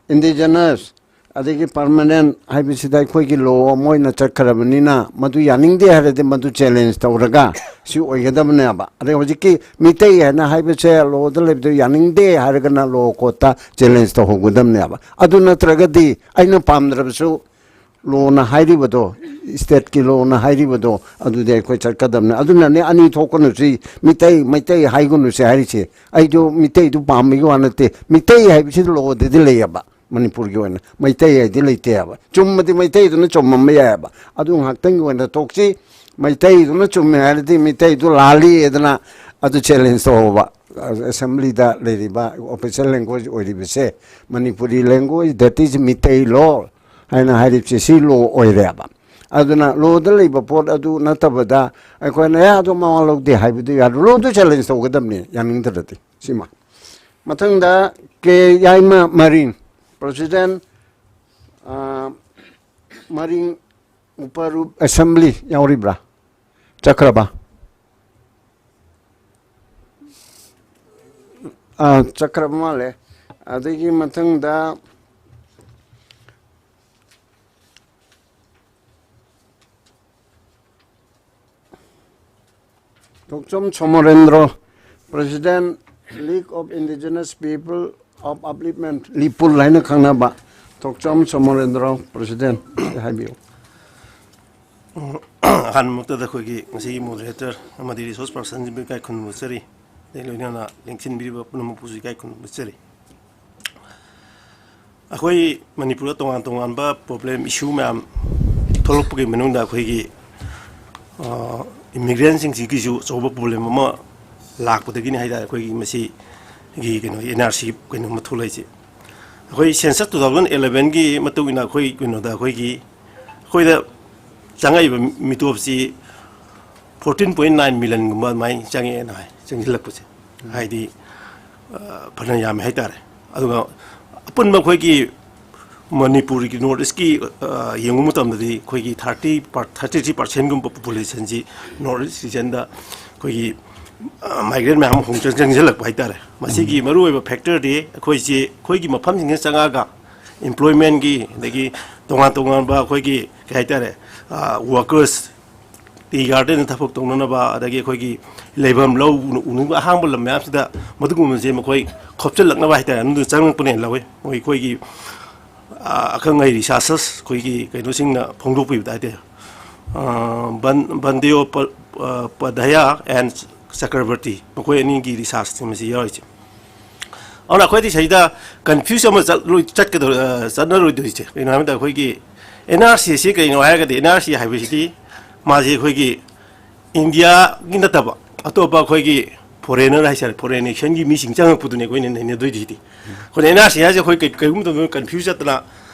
indigenous ꯑꯗꯒꯤ permanent ꯍꯥꯏꯕꯁꯤꯗ ꯑꯩꯈꯣꯏꯒꯤ law ꯑꯃ ꯑꯣꯏꯅ ꯆꯠꯈ꯭ꯔꯕꯅꯤꯅ ꯃꯗꯨ ꯌꯥꯅꯤꯡꯗꯦ ꯍꯥꯏꯔꯗꯤ ꯃꯗꯨ challenge ꯇꯧꯔꯒ ꯁꯤ ꯑꯣꯏꯒꯗꯕꯅꯦꯕ꯫ ꯑꯗꯩ ꯍꯧꯖꯤꯛꯀꯤ ꯃꯤꯇꯩ ꯍꯥꯏꯅ ꯍꯥꯏꯕꯁꯦ lawꯗ ꯂꯩꯕꯗꯣ ꯌꯥꯅꯤꯡꯗꯦ ꯍꯥꯏꯔꯒꯅ law courtꯇ challenge ꯇꯧꯍꯧꯒꯗꯕꯅꯦꯕ꯫ ꯑꯗꯨ ꯅꯠꯇ꯭ꯔꯒꯗꯤ ꯑꯩꯅ ꯄꯥꯝꯗ꯭ꯔꯕꯁꯨ lawꯅ ꯍꯥꯏꯔꯤꯕꯗꯣ, stateꯀꯤ lawꯅ ꯍꯥꯏꯔꯤꯕꯗꯣ, ꯑꯗꯨꯗꯤ ꯑꯩꯈꯣꯏ ꯆꯠꯀꯗꯕꯅꯦ꯫ ꯑꯗꯨꯅꯅꯦ ꯑꯅꯤ ꯊꯣꯛꯀꯅꯨꯁꯤ, ꯃꯤꯇꯩ, ꯃꯩꯇꯩ ꯍꯥꯏꯒꯅꯨꯁꯤ ꯍꯥꯏꯔꯤꯁꯦ꯫ ꯑꯩꯗꯣ ꯃꯤꯇꯩꯗꯨ ꯄꯥꯝꯕꯒꯤ ꯋꯥ ꯅꯠꯇꯦ꯫ ꯃꯤꯇꯩ ꯍꯥꯏꯕꯁꯤ lawꯗꯗꯤ ꯂꯩꯌꯦꯕ, ꯃꯅꯤꯄꯨꯔꯒꯤ ꯑꯣꯏꯅ꯫ ꯃꯩꯇꯩ ꯍꯥꯏꯗꯤ ꯂꯩꯇꯦ ꯍꯥꯏꯕ꯫ ꯆꯨꯝꯃꯗꯤ ꯃꯩꯇꯩꯗꯨꯅ ꯆꯨꯝꯃꯝꯕ ꯌꯥꯏꯑꯕ꯫ ꯑꯗꯨ ꯉꯥꯏꯍꯥꯛꯇꯪꯒꯤ ꯑꯣꯏꯅ ꯇꯣꯛꯁꯤ꯫ ꯃꯩꯇꯩꯗꯨꯅ ꯆꯨꯝꯃꯦ ꯍꯥꯏꯔꯗꯤ ꯃꯤꯇꯩꯗꯨ ꯂꯥꯜꯂꯤ ꯍꯥꯏꯗꯅ ꯑꯗꯨ challenge ꯇꯧꯍꯧꯕ꯫ Assemblyꯗ ꯂꯩꯔꯤꯕ official language ꯑꯣꯏꯔꯤꯕꯁꯦ, Manipuri language, that is Meitei ꯂꯣꯜ ꯍꯥꯏꯅ ꯍꯥꯏꯔꯤꯕꯁꯦ ꯁꯤ law ꯑꯣꯏꯔꯦꯕ꯫ ꯑꯗꯨꯅ lawꯗ ꯂꯩꯕ ꯄꯣꯠ ꯑꯗꯨ ꯅꯠꯇꯕꯗ ꯑꯩꯈꯣꯏꯅ "ꯑꯦ, ꯑꯗꯨ ꯃꯋꯥ ꯂꯧꯗꯦ" ꯍꯥꯏꯕꯗꯨ ꯌꯥꯔꯣꯏ꯫ Lawꯗꯨ challenge ꯇꯧꯒꯗꯕꯅꯤ, ꯌꯥꯅꯤꯡꯗ꯭ꯔꯗꯤ꯫ ꯁꯤꯃ꯫ ꯃꯊꯪꯗ ꯀꯦ ꯌꯥꯏꯃ ꯃꯔꯤꯡ, President, ꯑ, ꯃꯔꯤꯡ ꯎꯄꯔꯨꯞ Assembly ꯌꯥꯎꯔꯤꯕ꯭ꯔꯥ? ꯆꯠꯈ꯭ꯔꯕ? ꯑ, ꯆꯠꯈ꯭ꯔꯕ ꯃꯥꯜꯂꯦ꯫ ꯑꯗꯒꯤ ꯃꯊꯪꯗ ꯊꯣꯛꯆꯣꯝ Somorendro, President, League of Indigenous People of Upliftment, ꯂꯤꯄꯨꯜ ꯍꯥꯏꯅ ꯈꯪꯅꯕ꯫ ꯊꯣꯛꯆꯣꯝ ꯁꯣꯃꯣꯔꯦꯟꯗ꯭ꯔꯣ, President, ꯍꯥꯏꯕꯤꯌꯨ꯫ ꯑꯍꯥꯟꯕꯃꯛꯇꯗ ꯑꯩꯈꯣꯏꯒꯤ ꯉꯁꯤꯒꯤ moderator ꯑꯃꯗꯤ resource personꯁꯤꯡꯕꯨ ꯏꯀꯥꯏ ꯈꯨꯝꯅꯕ ꯎꯠꯆꯔꯤ꯫ ꯑꯗꯩ ꯂꯣꯏꯅꯅ ꯂꯦꯡꯁꯤꯟꯕꯤꯔꯤꯕ ꯄꯨꯝꯅꯃꯛꯄꯨꯁꯨ ꯏꯀꯥꯏ ꯈꯨꯝꯅꯕ ꯎꯠꯆꯔꯤ꯫ ꯑꯩꯈꯣꯏ ꯃꯅꯤꯄꯨꯔꯗ ꯇꯣꯉꯥꯟ ꯇꯣꯉꯥꯟꯕ problem, issue ꯃꯌꯥꯝ ꯊꯣꯛꯂꯛꯄꯒꯤ ꯃꯅꯨꯡꯗ ꯑꯩꯈꯣꯏꯒꯤ, ꯑ, immigrantꯁꯤꯡꯁꯤꯒꯤꯁꯨ ꯑꯆꯧꯕ problem ꯑꯃ ꯂꯥꯛꯄꯗꯒꯤꯅꯤ ꯍꯥꯏꯇꯥꯔꯦ ꯑꯩꯈꯣꯏꯒꯤ ꯃꯁꯤꯒꯤ ꯀꯩꯅꯣ, NRC ꯀꯩꯅꯣ ꯑꯃ ꯊꯣꯛꯂꯛꯏꯁꯦ꯫ ꯑꯩꯈꯣꯏ census two thousand elevenꯒꯤ ꯃꯇꯨꯡ ꯏꯟꯅ ꯑꯩꯈꯣꯏ ꯀꯩꯅꯣꯗ ꯑꯩꯈꯣꯏꯒꯤ, ꯑꯩꯈꯣꯏꯗ ꯆꯪꯉꯛꯏꯕ ꯃꯤꯇꯣꯞꯁꯤ fourteen point nine millionꯒꯨꯝꯕ ꯑꯗꯨꯃꯥꯏꯅ ꯆꯪꯉꯛꯑꯦꯅ ꯍꯥꯏ, ꯆꯪꯁꯤꯜꯂꯛꯄꯁꯦ꯫ ꯍꯥꯏꯗꯤ, ꯑ, ꯐꯅ ꯌꯥꯝꯃꯦ ꯍꯥꯏꯇꯥꯔꯦ꯫ ꯑꯗꯨꯒ ꯑꯄꯨꯟꯕ ꯑꯩꯈꯣꯏꯒꯤ ꯃꯅꯤꯄꯨꯔꯒꯤ North Eastꯀꯤ, ꯑ, ꯌꯦꯡꯕ ꯃꯇꯝꯗꯗꯤ ꯑꯩꯈꯣꯏꯒꯤ thirty per-, thirty three percentꯒꯨꯝꯕ populationꯁꯤ North East regionꯗ ꯑꯩꯈꯣꯏꯒꯤ, ꯑ, migrant ꯃꯌꯥꯝ ꯑꯃ ꯍꯣꯡ ꯆꯪ-, ꯆꯪꯁꯤꯜꯂꯛꯄ ꯍꯥꯏꯇꯥꯔꯦ꯫ ꯃꯁꯤꯒꯤ ꯃꯔꯨꯑꯣꯏꯕ factorꯗꯤ ꯑꯩꯈꯣꯏꯁꯤ, ꯑꯩꯈꯣꯏꯒꯤ ꯃꯐꯝꯁꯤꯡꯁꯤꯗ ꯆꯪꯉꯛꯑꯒ employmentꯀꯤ, ꯑꯗꯒꯤ ꯇꯣꯉꯥꯟ ꯇꯣꯉꯥꯟꯕ ꯑꯩꯈꯣꯏꯒꯤ, ꯀꯩ ꯍꯥꯏꯇꯥꯔꯦ, ꯑ, workers, tea gardenꯗ ꯊꯕꯛ ꯇꯧꯅꯅꯕ, ꯑꯗꯒꯤ ꯑꯩꯈꯣꯏꯒꯤ ꯂꯩꯐꯝ ꯂꯧ ꯎꯅ-, ꯎꯅꯤꯡꯕ ꯑꯍꯥꯡꯕ ꯂꯝ ꯃꯌꯥꯝꯁꯤꯗ ꯃꯗꯨꯒꯨꯝꯕꯁꯦ ꯃꯈꯣꯏ ꯈꯣꯞꯆꯤꯜꯂꯛꯅꯕ ꯍꯥꯏꯇꯥꯔꯦ, ꯑꯗꯨꯗ ꯆꯪꯂꯛꯄꯅꯦꯅ ꯂꯧꯋꯤ꯫ ꯃꯣꯏ ꯑꯩꯈꯣꯏꯒꯤ, ꯑ, ꯑꯈꯪ ꯑꯍꯩ researchers ꯑꯩꯈꯣꯏꯒꯤ ꯀꯩꯅꯣꯁꯤꯡꯅ ꯐꯣꯡꯗꯣꯛꯄꯤꯕꯗ ꯍꯥꯏꯇꯥꯔꯦ, ꯑ, ꯕꯟ-, ꯕꯟꯗꯤꯌꯣ ꯄ-, ꯑ, ꯄꯗ꯭ꯌꯥ and ꯆꯀ꯭ꯔꯕꯔꯇꯤ, ꯃꯈꯣꯏ ꯑꯅꯤꯒꯤ researchꯁꯤꯡ ꯃꯁꯤ ꯌꯥꯎꯔꯤꯁꯦ꯫ ꯑꯗꯨꯅ ꯑꯩꯈꯣꯏꯗꯤ ꯁꯤꯗ confuse ꯑꯃ ꯆꯠꯂꯣꯏ-, ꯆꯠꯀꯗꯧ-, ꯑ, ꯆꯠꯅꯔꯣꯏꯗꯣꯏꯁꯦ ꯀꯩꯅꯣ ꯍꯥꯏꯕꯗ, ꯑꯩꯈꯣꯏꯒꯤ NRC ꯑꯁꯤ ꯀꯩꯅꯣ ꯍꯥꯏꯔꯒꯗꯤ, NRC ꯍꯥꯏꯕꯁꯤꯗꯤ ꯃꯥꯁꯤ ꯑꯩꯈꯣꯏꯒꯤ ꯏꯟꯗꯤꯌꯥꯒꯤ ꯅꯠꯇꯕ ꯑꯇꯣꯞꯄ ꯑꯩꯈꯣꯏꯒꯤ foreigner ꯍꯥꯏꯇꯥꯔꯦ, foreign nationꯒꯤ ꯃꯤꯁꯤꯡ ꯆꯪꯉꯛꯄꯗꯨꯅꯦ ꯑꯩꯈꯣꯏꯅ ꯅꯩꯅꯗꯣꯏꯁꯤꯗꯤ꯫ ꯑꯩꯈꯣꯏꯅ NRC ꯍꯥꯏꯁꯦ ꯑꯩꯈꯣꯏ ꯀꯩ-, ꯀꯩꯒꯨꯝꯕ ꯃꯇꯝꯗ confuse ꯆꯠꯇꯅ,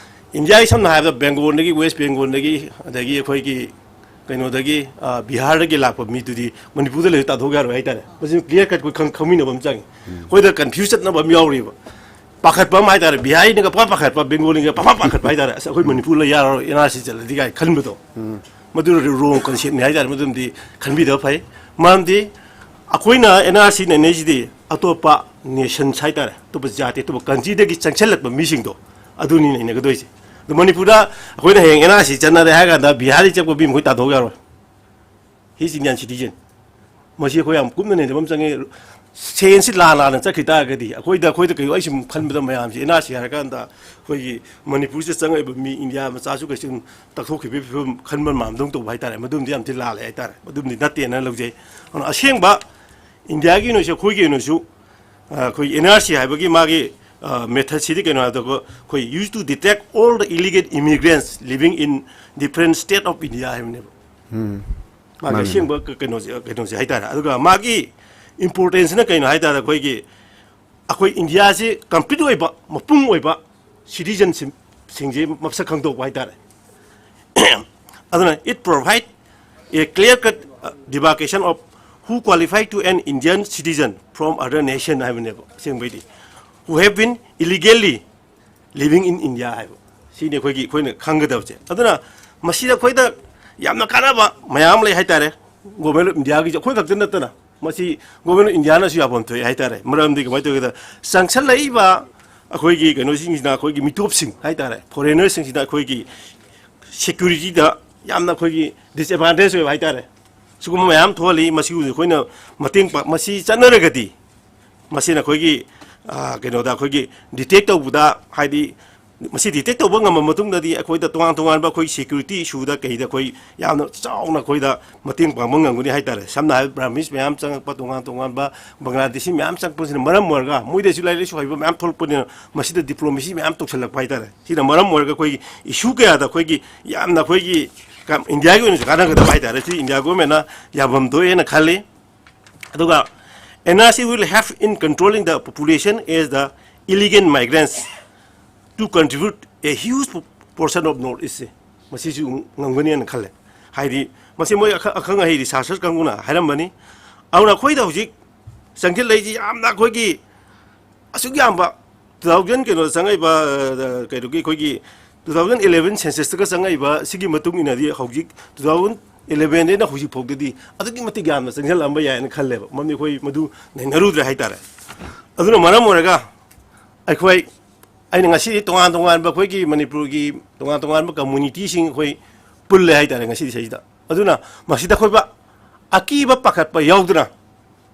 ꯏꯟꯗꯤꯌꯥꯒꯤ ꯁꯝꯅ ꯍꯥꯏꯔꯕꯗ ꯕꯦꯡꯒꯣꯜꯗꯒꯤ, West Bengalꯗꯒꯤ, ꯑꯗꯒꯤ ꯑꯩꯈꯣꯏꯒꯤ ꯀꯩꯅꯣꯗꯒꯤ, ꯑ, ꯕꯤꯍꯥꯔꯗꯒꯤ ꯂꯥꯛꯄ ꯃꯤꯗꯨꯗꯤ ꯃꯅꯤꯄꯨꯔꯗ ꯂꯩꯔ ꯇꯥꯟꯊꯣꯛ ꯌꯥꯔꯣꯏ ꯍꯥꯏꯇꯥꯔꯦ꯫ ꯃꯁꯤ clear cut ꯑꯩꯈꯣꯏ ꯈꯪ-, ꯈꯪꯃꯤꯟꯅꯕ ꯑꯃ ꯆꯪꯉꯤ꯫ ꯑꯩꯈꯣꯏꯗ confuse ꯆꯠꯅꯕ ꯑꯃ ꯌꯥꯎꯔꯤꯕ꯫ ꯄꯥꯈꯠꯄ ꯑꯃ ꯍꯥꯏꯇꯥꯔꯦ, ꯕꯤꯍꯥꯔꯤꯅꯒ ꯄꯥꯈꯠ ꯄꯥꯈꯠꯄ, ꯕꯦꯡꯒꯣꯂꯤꯅꯒ ꯄꯥꯈꯠ ꯄꯥꯈꯠꯄ ꯍꯥꯏꯇꯥꯔꯦ꯫ "ꯑꯁ, ꯑꯩꯈꯣꯏ ꯃꯅꯤꯄꯨꯔ ꯂꯩ ꯌꯥꯔꯔꯣꯏ, NRC ꯆꯠꯂꯗꯤ" ꯀꯥꯏ ꯈꯟꯕꯗꯣ꯫ ꯃꯗꯨ wrong conceptꯅꯤ ꯍꯥꯏꯇꯥꯔꯦ꯫ ꯃꯗꯨꯃꯗꯤ ꯈꯟꯕꯤꯗꯕ ꯐꯩ꯫ ꯃꯔꯝꯗꯤ ꯑꯩꯈꯣꯏꯅ NRC ꯅꯩꯅꯩꯁꯤꯗꯤ ꯑꯇꯣꯞꯄ nations ꯍꯥꯏꯇꯥꯔꯦ, ꯑꯇꯣꯞꯄ ꯖꯥꯇꯤ, ꯑꯇꯣꯞꯄ countryꯗꯒꯤ ꯆꯪꯁꯤꯜꯂꯛꯄ ꯃꯤꯁꯤꯡꯗꯣ ꯑꯗꯨꯅꯤ ꯅꯩꯅꯒꯗꯣꯏꯁꯦ꯫ ꯑꯗꯣ ꯃꯅꯤꯄꯨꯔꯗ ꯑꯩꯈꯣꯏꯅ ꯍꯌꯦꯡ NRC ꯆꯠꯅꯔꯦ ꯍꯥꯏ ꯀꯥꯟꯗ ꯕꯤꯍꯥꯔꯤ ꯆꯠꯄ ꯃꯤ ꯃꯈꯣꯏ ꯇꯥꯟꯊꯣꯛ ꯌꯥꯔꯣꯏ꯫ He's Indian citizen꯫ ꯃꯁꯤ ꯑꯩꯈꯣꯏ ꯌꯥꯝ ꯀꯨꯞꯅ ꯅꯩꯅꯕ ꯑꯃ ꯆꯪꯉꯦ꯫ ꯁꯦꯟꯁꯤ ꯂꯥꯟ ꯂꯥꯟꯅ ꯆꯠꯈꯤ ꯇꯥꯔꯒꯗꯤ ꯑꯩꯈꯣꯏꯗ, ꯑꯩꯈꯣꯏꯗ ꯀꯩ, ꯑꯩ ꯁꯨꯝ ꯈꯟꯕꯗ ꯃꯌꯥꯝꯁꯦ ꯑꯦꯟ ꯑꯥꯔ ꯁꯤ ꯍꯥꯏꯔꯀꯥꯟꯗ ꯑꯩꯈꯣꯏꯒꯤ ꯃꯅꯤꯄꯨꯔꯁꯤꯗ ꯆꯪꯉꯛꯏꯕ ꯃꯤ ꯏꯟꯗꯤꯌꯥ ꯃꯆꯥꯁꯨ ꯀꯩꯁꯨ ꯇꯛꯊꯣꯛꯈꯤꯕꯒꯤ ꯐꯤꯕꯝ ꯈꯟꯕ ꯃꯥꯟꯕꯗꯧ ꯇꯧꯕ ꯍꯥꯏꯇꯥꯔꯦ꯫ ꯃꯗꯨꯝꯗꯤ ꯌꯥꯝ ꯊꯤ ꯂꯥꯜꯂꯦ ꯍꯥꯏꯇꯥꯔꯦ꯫ ꯃꯗꯨꯝꯗꯤ ꯅꯠꯇꯦꯅ ꯂꯧꯖꯩ꯫ ꯑꯗꯨꯅ ꯑꯁꯦꯡꯕ ꯏꯟꯗꯤꯌꯥꯒꯤ ꯑꯣꯏꯅꯁꯨ, ꯑꯩꯈꯣꯏꯒꯤ ꯑꯣꯏꯅꯁꯨ, ꯑ, ꯑꯩꯈꯣꯏ ꯑꯦꯟ ꯑꯥꯔ ꯁꯤ ꯍꯥꯏꯕꯒꯤ ꯃꯥꯒꯤ, ꯑ, ꯃꯦꯊꯠꯁꯤꯗꯤ ꯀꯩꯅꯣ ꯍꯥꯏꯕꯗ, ꯑꯩꯈꯣꯏ used to detect all the illegal immigrants living in different state of India ꯍꯥꯏꯕꯅꯦꯕ꯫ ꯃꯥꯒꯤ ꯃꯥꯅꯦ꯫ ꯑꯁꯦꯡꯕ ꯀ-, ꯀꯩꯅꯣꯁꯦ, ꯀꯩꯅꯣꯁꯦ ꯍꯥꯏꯇꯥꯔꯦ꯫ ꯑꯗꯨꯒ ꯃꯥꯒꯤ ꯏꯝꯄꯣꯔꯇꯦꯟꯁꯅ ꯀꯩꯅꯣ ꯍꯥꯏꯇꯥꯔꯦ, ꯑꯩꯈꯣꯏꯒꯤ, ꯑꯩꯈꯣꯏ ꯏꯟꯗꯤꯌꯥꯁꯤ ꯀꯝꯄ꯭ꯂꯤꯠ ꯑꯣꯏꯕ, ꯃꯄꯨꯡ ꯑꯣꯏꯕ ꯁꯤꯇꯤꯖꯟꯁꯤꯞꯁꯤꯡꯁꯦ ꯃꯁꯛ ꯈꯪꯗꯣꯛꯄ ꯍꯥꯏꯇꯥꯔꯦ꯫ ꯑꯗꯨꯅ it provide a clear cut, uh, demarcation of who qualify to an Indian citizen from other nation ꯍꯥꯏꯕꯅꯦꯕ꯫ ꯑꯁꯦꯡꯕꯩꯗꯤ, who have been illegally living in India ꯍꯥꯏꯕ ꯁꯤꯅꯤ ꯑꯩꯈꯣꯏꯒꯤ, ꯑꯩꯈꯣꯏꯅ ꯈꯪꯒꯗꯕꯁꯦ꯫ ꯑꯗꯨꯅ ꯃꯁꯤꯗ ꯑꯩꯈꯣꯏꯗ ꯌꯥꯝꯅ ꯀꯥꯟꯅꯕ ꯃꯌꯥꯝ ꯑꯃ ꯂꯩ ꯍꯥꯏꯇꯥꯔꯦ꯫ Government of Indiaꯒꯤꯁꯦ ꯑꯩꯈꯣꯏ ꯈꯛꯇ ꯅꯠꯇꯅ ꯃꯁꯤ Government of Indiaꯅꯁꯨ ꯌꯥꯐꯝ ꯊꯣꯛꯑꯦ ꯍꯥꯏꯇꯥꯔꯦ꯫ ꯃꯔꯝꯗꯤ ꯀꯃꯥꯏꯅ ꯇꯧꯒꯦꯗ, ꯆꯪꯁꯜꯂꯛꯏꯕ ꯑꯩꯈꯣꯏꯒꯤ ꯀꯩꯅꯣꯁꯤꯡꯁꯤꯅ, ꯑꯩꯈꯣꯏꯒꯤ ꯃꯤꯇꯣꯞꯁꯤꯡ ꯍꯥꯏꯇꯥꯔꯦ, ꯐꯣꯔꯦꯅꯔꯁꯤꯡꯁꯤꯅ ꯑꯩꯈꯣꯏꯒꯤ ꯁꯦꯀ꯭ꯌꯨꯔꯤꯇꯤꯗ ꯌꯥꯝꯅ ꯑꯩꯈꯣꯏꯒꯤ ꯗꯤꯁꯑꯦꯗꯚꯥꯟꯇꯦꯖ ꯑꯣꯏꯕ ꯍꯥꯏꯇꯥꯔꯦ꯫ ꯁꯤꯒꯨꯝꯕ ꯃꯌꯥꯝ ꯊꯣꯛꯍꯜꯂꯤ꯫ ꯃꯁꯤꯕꯨ ꯑꯩꯈꯣꯏꯅ ꯃꯇꯦꯡ ꯄꯥꯡ-, ꯃꯁꯤ ꯆꯠꯅꯔꯒꯗꯤ ꯃꯁꯤꯅ ꯑꯩꯈꯣꯏꯒꯤ, ꯑ, ꯀꯩꯅꯣꯗ, ꯑꯩꯈꯣꯏꯒꯤ ꯗꯤꯇꯦꯛ ꯇꯧꯕꯗ, ꯍꯥꯏꯗꯤ ꯃꯁꯤ ꯗꯤꯇꯦꯛ ꯇꯧꯕ ꯉꯝꯃ ꯃꯇꯨꯡꯗꯗꯤ ꯑꯩꯈꯣꯏꯗ ꯇꯣꯉꯥꯟ ꯇꯣꯉꯥꯟꯕ ꯑꯩꯈꯣꯏ ꯁꯦꯀ꯭ꯌꯨꯔꯤꯇꯤ ꯏꯁꯨꯗ ꯀꯩꯗ ꯑꯩꯈꯣꯏ ꯌꯥꯝꯅ ꯆꯥꯎꯅ ꯑꯩꯈꯣꯏꯗ ꯃꯇꯦꯡ ꯄꯥꯡꯕ ꯉꯝꯒꯅꯤ ꯍꯥꯏꯇꯥꯔꯦ꯫ ꯁꯝꯅ ꯍꯥꯏꯔꯕꯗ ꯕ꯭ꯔꯥꯍꯃꯤꯟꯁ ꯃꯌꯥꯝ ꯆꯪꯉꯛꯄ, ꯇꯣꯉꯥꯟ ꯇꯣꯉꯥꯟꯕ ꯕꯪꯒ꯭ꯂꯥꯗꯦꯁꯤ ꯃꯌꯥꯝ ꯆꯪꯉꯛꯄꯁꯤꯅ ꯃꯔꯝ ꯑꯣꯏꯔꯒ ꯃꯣꯏꯗꯁꯨ ꯂꯥꯏꯔꯤꯛ ꯂꯥꯏꯁꯨ ꯍꯩꯕ ꯃꯌꯥꯝ ꯊꯣꯛꯂꯛꯄꯅꯤꯅ ꯃꯁꯤꯗ ꯗꯤꯄ꯭ꯂꯣꯃꯦꯁꯤ ꯃꯌꯥꯝ ꯇꯧꯁꯜꯂꯛꯄ ꯍꯥꯏꯇꯥꯔꯦ꯫ ꯁꯤꯅ ꯃꯔꯝ ꯑꯣꯏꯔꯒ ꯑꯩꯈꯣꯏꯒꯤ ꯏꯁꯨ ꯀꯌꯥꯗ ꯑꯩꯈꯣꯏꯒꯤ ꯌꯥꯝꯅ ꯑꯩꯈꯣꯏꯒꯤ ꯀ-, ꯏꯟꯗꯤꯌꯥꯒꯤ ꯑꯣꯏꯅꯁꯨ ꯀꯥꯟꯅꯒꯗꯕ ꯍꯥꯏꯇꯥꯔꯦ꯫ ꯁꯤ ꯏꯟꯗꯤꯌꯥ ꯒꯣꯔꯃꯦꯟꯅ ꯌꯥꯐꯝ ꯊꯣꯛꯑꯦꯅ ꯈꯜꯂꯤ꯫ ꯑꯗꯨꯒ N R C will help in controlling the population as the illegal migrants to contribute a huge portion of North East ꯁꯦ ꯃꯁꯤꯁꯨ ꯉꯝꯒꯅꯤꯅ ꯈꯜꯂꯦ꯫ ꯍꯥꯏꯗꯤ ꯃꯁꯤ ꯃꯣꯏ ꯑꯈ-, ꯑꯈꯪ ꯑꯍꯩ ꯔꯤꯁꯥꯔꯆꯔ ꯀꯥꯡꯕꯨꯅ ꯍꯥꯏꯔꯝꯕꯅꯤ꯫ ꯑꯗꯨꯅ ꯑꯩꯈꯣꯏꯗ ꯍꯧꯖꯤꯛ ꯆꯪꯁꯤꯜꯂꯛꯏꯁꯤ ꯌꯥꯝꯅ ꯑꯩꯈꯣꯏꯒꯤ ꯑꯁꯨꯛ ꯌꯥꯝꯕ two thousand ꯀꯩꯅꯣꯗ ꯆꯪꯉꯛꯏꯕ, ꯑ, ꯀꯩꯅꯣꯒꯤ ꯑꯩꯈꯣꯏꯒꯤ two thousand eleven censusꯇꯒ ꯆꯪꯉꯛꯏꯕ ꯁꯤꯒꯤ ꯃꯇꯨꯡ ꯏꯟꯅꯗꯤ ꯍꯧꯖꯤꯛ two thousand elevenꯗꯩꯅ ꯍꯧꯖꯤꯛ ꯐꯥꯎꯗꯗꯤ ꯑꯗꯨꯛꯀꯤ ꯃꯇꯤꯛ ꯌꯥꯝꯅ ꯆꯪꯁꯤꯜꯂꯛꯑꯝꯕ ꯌꯥꯏꯅ ꯈꯜꯂꯦꯕ꯫ ꯃꯔꯝꯗꯤ ꯑꯩꯈꯣꯏ ꯃꯗꯨ ꯅꯩꯅꯔꯨꯗ꯭ꯔꯦ ꯍꯥꯏꯇꯥꯔꯦ꯫ ꯑꯗꯨꯅ ꯃꯔꯝ ꯑꯣꯏꯔꯒ ꯑꯩꯈꯣꯏ, ꯑꯩꯅ ꯉꯁꯤꯗꯤ ꯇꯣꯉꯥꯟ ꯇꯣꯉꯥꯟꯕ ꯑꯩꯈꯣꯏꯒꯤ ꯃꯅꯤꯄꯨꯔꯒꯤ ꯇꯣꯉꯥꯟ ꯇꯣꯉꯥꯟꯕ ꯀꯝꯃꯨꯅꯤꯇꯤꯁꯤꯡ ꯑꯩꯈꯣꯏ ꯄꯨꯜꯂꯦ ꯍꯥꯏꯇꯥꯔꯦ ꯉꯁꯤꯗꯤ ꯁꯤꯗꯩꯁꯤꯗ꯫ ꯑꯗꯨꯅ ꯃꯁꯤꯗ ꯑꯩꯈꯣꯏꯕ ꯑꯀꯤꯕ ꯄꯥꯈꯠꯄ ꯌꯥꯎꯗꯅ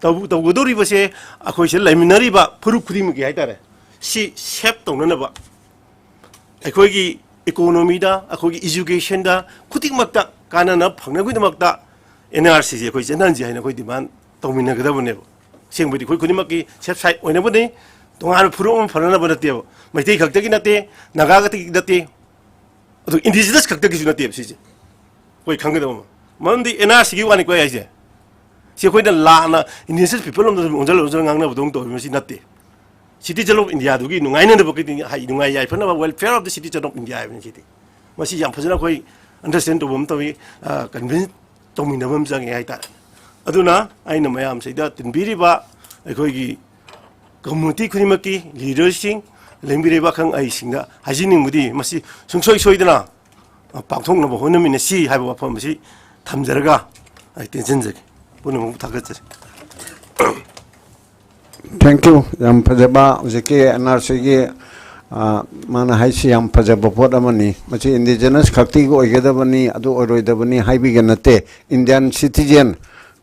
ꯇꯧ-, ꯇꯧꯒꯗꯧꯔꯤꯕꯁꯦ ꯑꯩꯈꯣꯏ ꯁꯤꯗ ꯂꯩꯃꯤꯟꯅꯔꯤꯕ ꯐꯨꯔꯨꯞ ꯈꯨꯗꯤꯡꯃꯛꯀꯤ ꯍꯥꯏꯇꯥꯔꯦ, ꯁꯤ ꯁꯦꯞ ꯇꯧꯅꯅꯕ, ꯑꯩꯈꯣꯏꯒꯤ ꯏꯀꯣꯅꯣꯃꯤꯗ, ꯑꯩꯈꯣꯏꯒꯤ ꯏꯖꯨꯀꯦꯁꯟꯗ, ꯈꯨꯗꯤꯡꯃꯛꯇ ꯀꯥꯟꯅꯅꯕ ꯐꯪꯅꯕꯒꯤꯗꯃꯛꯇ ꯑꯦꯟ ꯑꯥꯔ ꯁꯤꯁꯦ ꯑꯩꯈꯣꯏ ꯆꯠꯅꯍꯟꯁꯤ ꯍꯥꯏꯅ ꯑꯩꯈꯣꯏ ꯗꯤꯃꯥꯟ ꯇꯧꯃꯤꯟꯅꯒꯗꯕꯅꯦꯕ꯫ ꯑꯁꯦꯡꯕꯗꯤ ꯑꯩꯈꯣꯏ ꯈꯨꯗꯤꯡꯃꯛꯀꯤ ꯁꯦꯐ ꯁꯥꯏꯠ ꯑꯣꯏꯅꯕꯅꯤ, ꯇꯣꯉꯥꯟꯕ ꯐꯨꯔꯨꯞ ꯑꯃ ꯐꯅꯅꯕ ꯅꯠꯇꯦꯕ, ꯃꯩꯇꯩ ꯈꯛꯇꯒꯤ ꯅꯠꯇꯦ, ꯅꯥꯒꯥ ꯈꯛꯇꯒꯤ ꯅꯠꯇꯦ, ꯑꯗꯨ ꯏꯟꯗꯤꯖꯤꯅꯁ ꯈꯛꯇꯒꯤꯁꯨ ꯅꯠꯇꯦꯕ ꯁꯤꯁꯦ꯫ ꯑꯩꯈꯣꯏ ꯈꯪꯒꯗꯕ ꯑꯃ, ꯃꯔꯝꯗꯤ ꯑꯦꯟ ꯑꯥꯔ ꯁꯤꯒꯤ ꯋꯥꯅꯤꯀꯣ ꯑꯩ ꯍꯥꯏꯁꯦ꯫ ꯁꯤ ꯑꯩꯈꯣꯏꯅ ꯂꯥꯟꯅ ꯏꯟꯗꯤꯖꯤꯅꯁ ꯄꯤꯄꯜ ꯑꯃꯗ ꯑꯣꯟꯁꯤꯜꯂ ꯑꯣꯟꯁꯤꯜꯂ ꯉꯥꯡꯅꯕꯗꯧꯅ ꯇꯧꯔꯤꯕ, ꯃꯁꯤ ꯅꯠꯇꯦ꯫ Citizen of Indiaꯗꯨꯒꯤ ꯅꯨꯡꯉꯥꯏꯅꯅꯕꯒꯤꯗꯤ, ꯍꯥꯏ, ꯅꯨꯡꯉꯥꯏ ꯌꯥꯏꯐꯅꯕ, welfare of the citizen of India ꯍꯥꯏꯕꯅꯤ ꯁꯤꯗꯤ꯫ ꯃꯁꯤ ꯌꯥꯝ ꯐꯖꯅ ꯑꯩꯈꯣꯏ ꯑꯟꯗꯔꯁ꯭ꯇꯦꯟ ꯇꯧꯕ ꯑꯃ ꯇꯧꯏ, ꯀꯟꯚꯤꯟꯁ ꯇꯧꯃꯤꯟꯅꯕ ꯑꯃ ꯆꯪꯉꯦ ꯍꯥꯏꯇꯥꯔꯦ꯫ ꯑꯗꯨꯅ ꯑꯩꯅ ꯃꯌꯥꯝꯁꯤꯗ ꯇꯤꯟꯕꯤꯔꯤꯕ ꯑꯩꯈꯣꯏꯒꯤ ꯀꯝꯃꯨꯅꯤꯇꯤ ꯈꯨꯗꯤꯡꯃꯛꯀꯤ ꯂꯤꯗꯔꯁꯤꯡ, ꯂꯦꯡꯕꯤꯔꯤꯕ ꯑꯈꯪ ꯑꯍꯩꯁꯤꯡꯗ ꯍꯥꯏꯖꯅꯤꯡꯕꯗꯤ, ꯃꯁꯤ ꯁꯨꯡꯁꯣꯏ ꯁꯣꯏꯗꯅ ꯄꯥꯡꯊꯣꯛꯅꯕ ꯍꯣꯠꯅꯃꯤꯟꯅꯁꯤ ꯍꯥꯏꯕ ꯋꯥꯐꯝ ꯑꯁꯤ ꯊꯝꯖꯔꯒ ꯑꯩ ꯇꯦꯟꯁꯤꯟꯖꯒꯦ꯫ ꯄꯨꯝꯅꯃꯛꯄꯨ ꯊꯥꯒꯠꯆꯔꯤ꯫ Thank you꯫ ꯌꯥꯝ ꯐꯖꯕ ꯍꯧꯖꯤꯛꯀꯤ ꯑꯦꯟ ꯑꯥꯔ ꯁꯤꯒꯤ ꯃꯥꯅ ꯍꯥꯏꯁꯤ ꯌꯥꯝ ꯐꯖꯕ ꯄꯣꯠ ꯑꯃꯅꯤ꯫ ꯃꯁꯤ ꯏꯟꯗꯤꯖꯤꯅꯁ ꯈꯛꯇꯤꯒꯤ ꯑꯣꯏꯒꯗꯕꯅꯤ, ꯑꯗꯨ ꯑꯣꯏꯔꯣꯏꯗꯕꯅꯤ ꯍꯥꯏꯕꯤꯒ ꯅꯠꯇꯦ꯫ ꯏꯟꯗꯤꯌꯥꯟ ꯁꯤꯇꯤꯖꯦꯟ,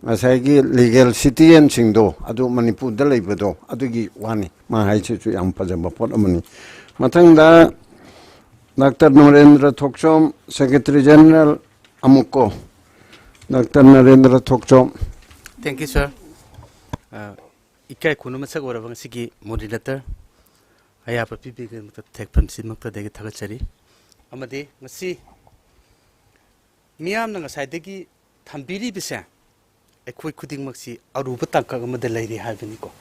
ꯉꯁꯥꯏꯒꯤ ꯂꯤꯒꯦꯜ ꯁꯤꯇꯤꯖꯦꯟꯁꯤꯡꯗꯣ, ꯑꯗꯨ ꯃꯅꯤꯄꯨꯔꯗ ꯂꯩꯕꯗꯣ, ꯑꯗꯨꯒꯤ ꯋꯥꯅꯤ꯫ ꯃꯥ ꯍꯥꯏꯁꯤꯁꯨ ꯌꯥꯝ ꯐꯖꯕ ꯄꯣꯠ ꯑꯃꯅꯤ꯫ ꯃꯊꯪꯗ doctor Narendra Thokchom, secretary general ꯑꯃꯨꯛꯀꯣ꯫ Doctor Narendra Thokchom. Thank you, sir. ꯑ, ꯏꯀꯥꯏ ꯈꯨꯝꯅ ꯃꯁꯛ ꯑꯣꯏꯔꯕ ꯉꯁꯤꯒꯤ ꯃꯣꯗꯦꯔꯦꯇꯔ ꯑꯌꯥꯕ ꯄꯤꯕꯤꯕꯒꯤꯗꯃꯛꯇ ꯊꯦꯛꯐꯝꯁꯤꯃꯛꯇꯗꯒꯤ ꯊꯥꯒꯠꯆꯔꯤ꯫ ꯑꯃꯗꯤ ꯉꯁꯤ ꯃꯤꯌꯥꯝꯅ ꯉꯁꯥꯏꯗꯒꯤ ꯊꯝꯕꯤꯔꯤꯕꯁꯦ ꯑꯩꯈꯣꯏ ꯈꯨꯗꯤꯡꯃꯛꯁꯤ ꯑꯔꯨꯕ ꯇꯥꯡꯀꯛ ꯑꯃꯗ ꯂꯩꯔꯤ ꯍꯥꯏꯕꯅꯤꯀꯣ꯫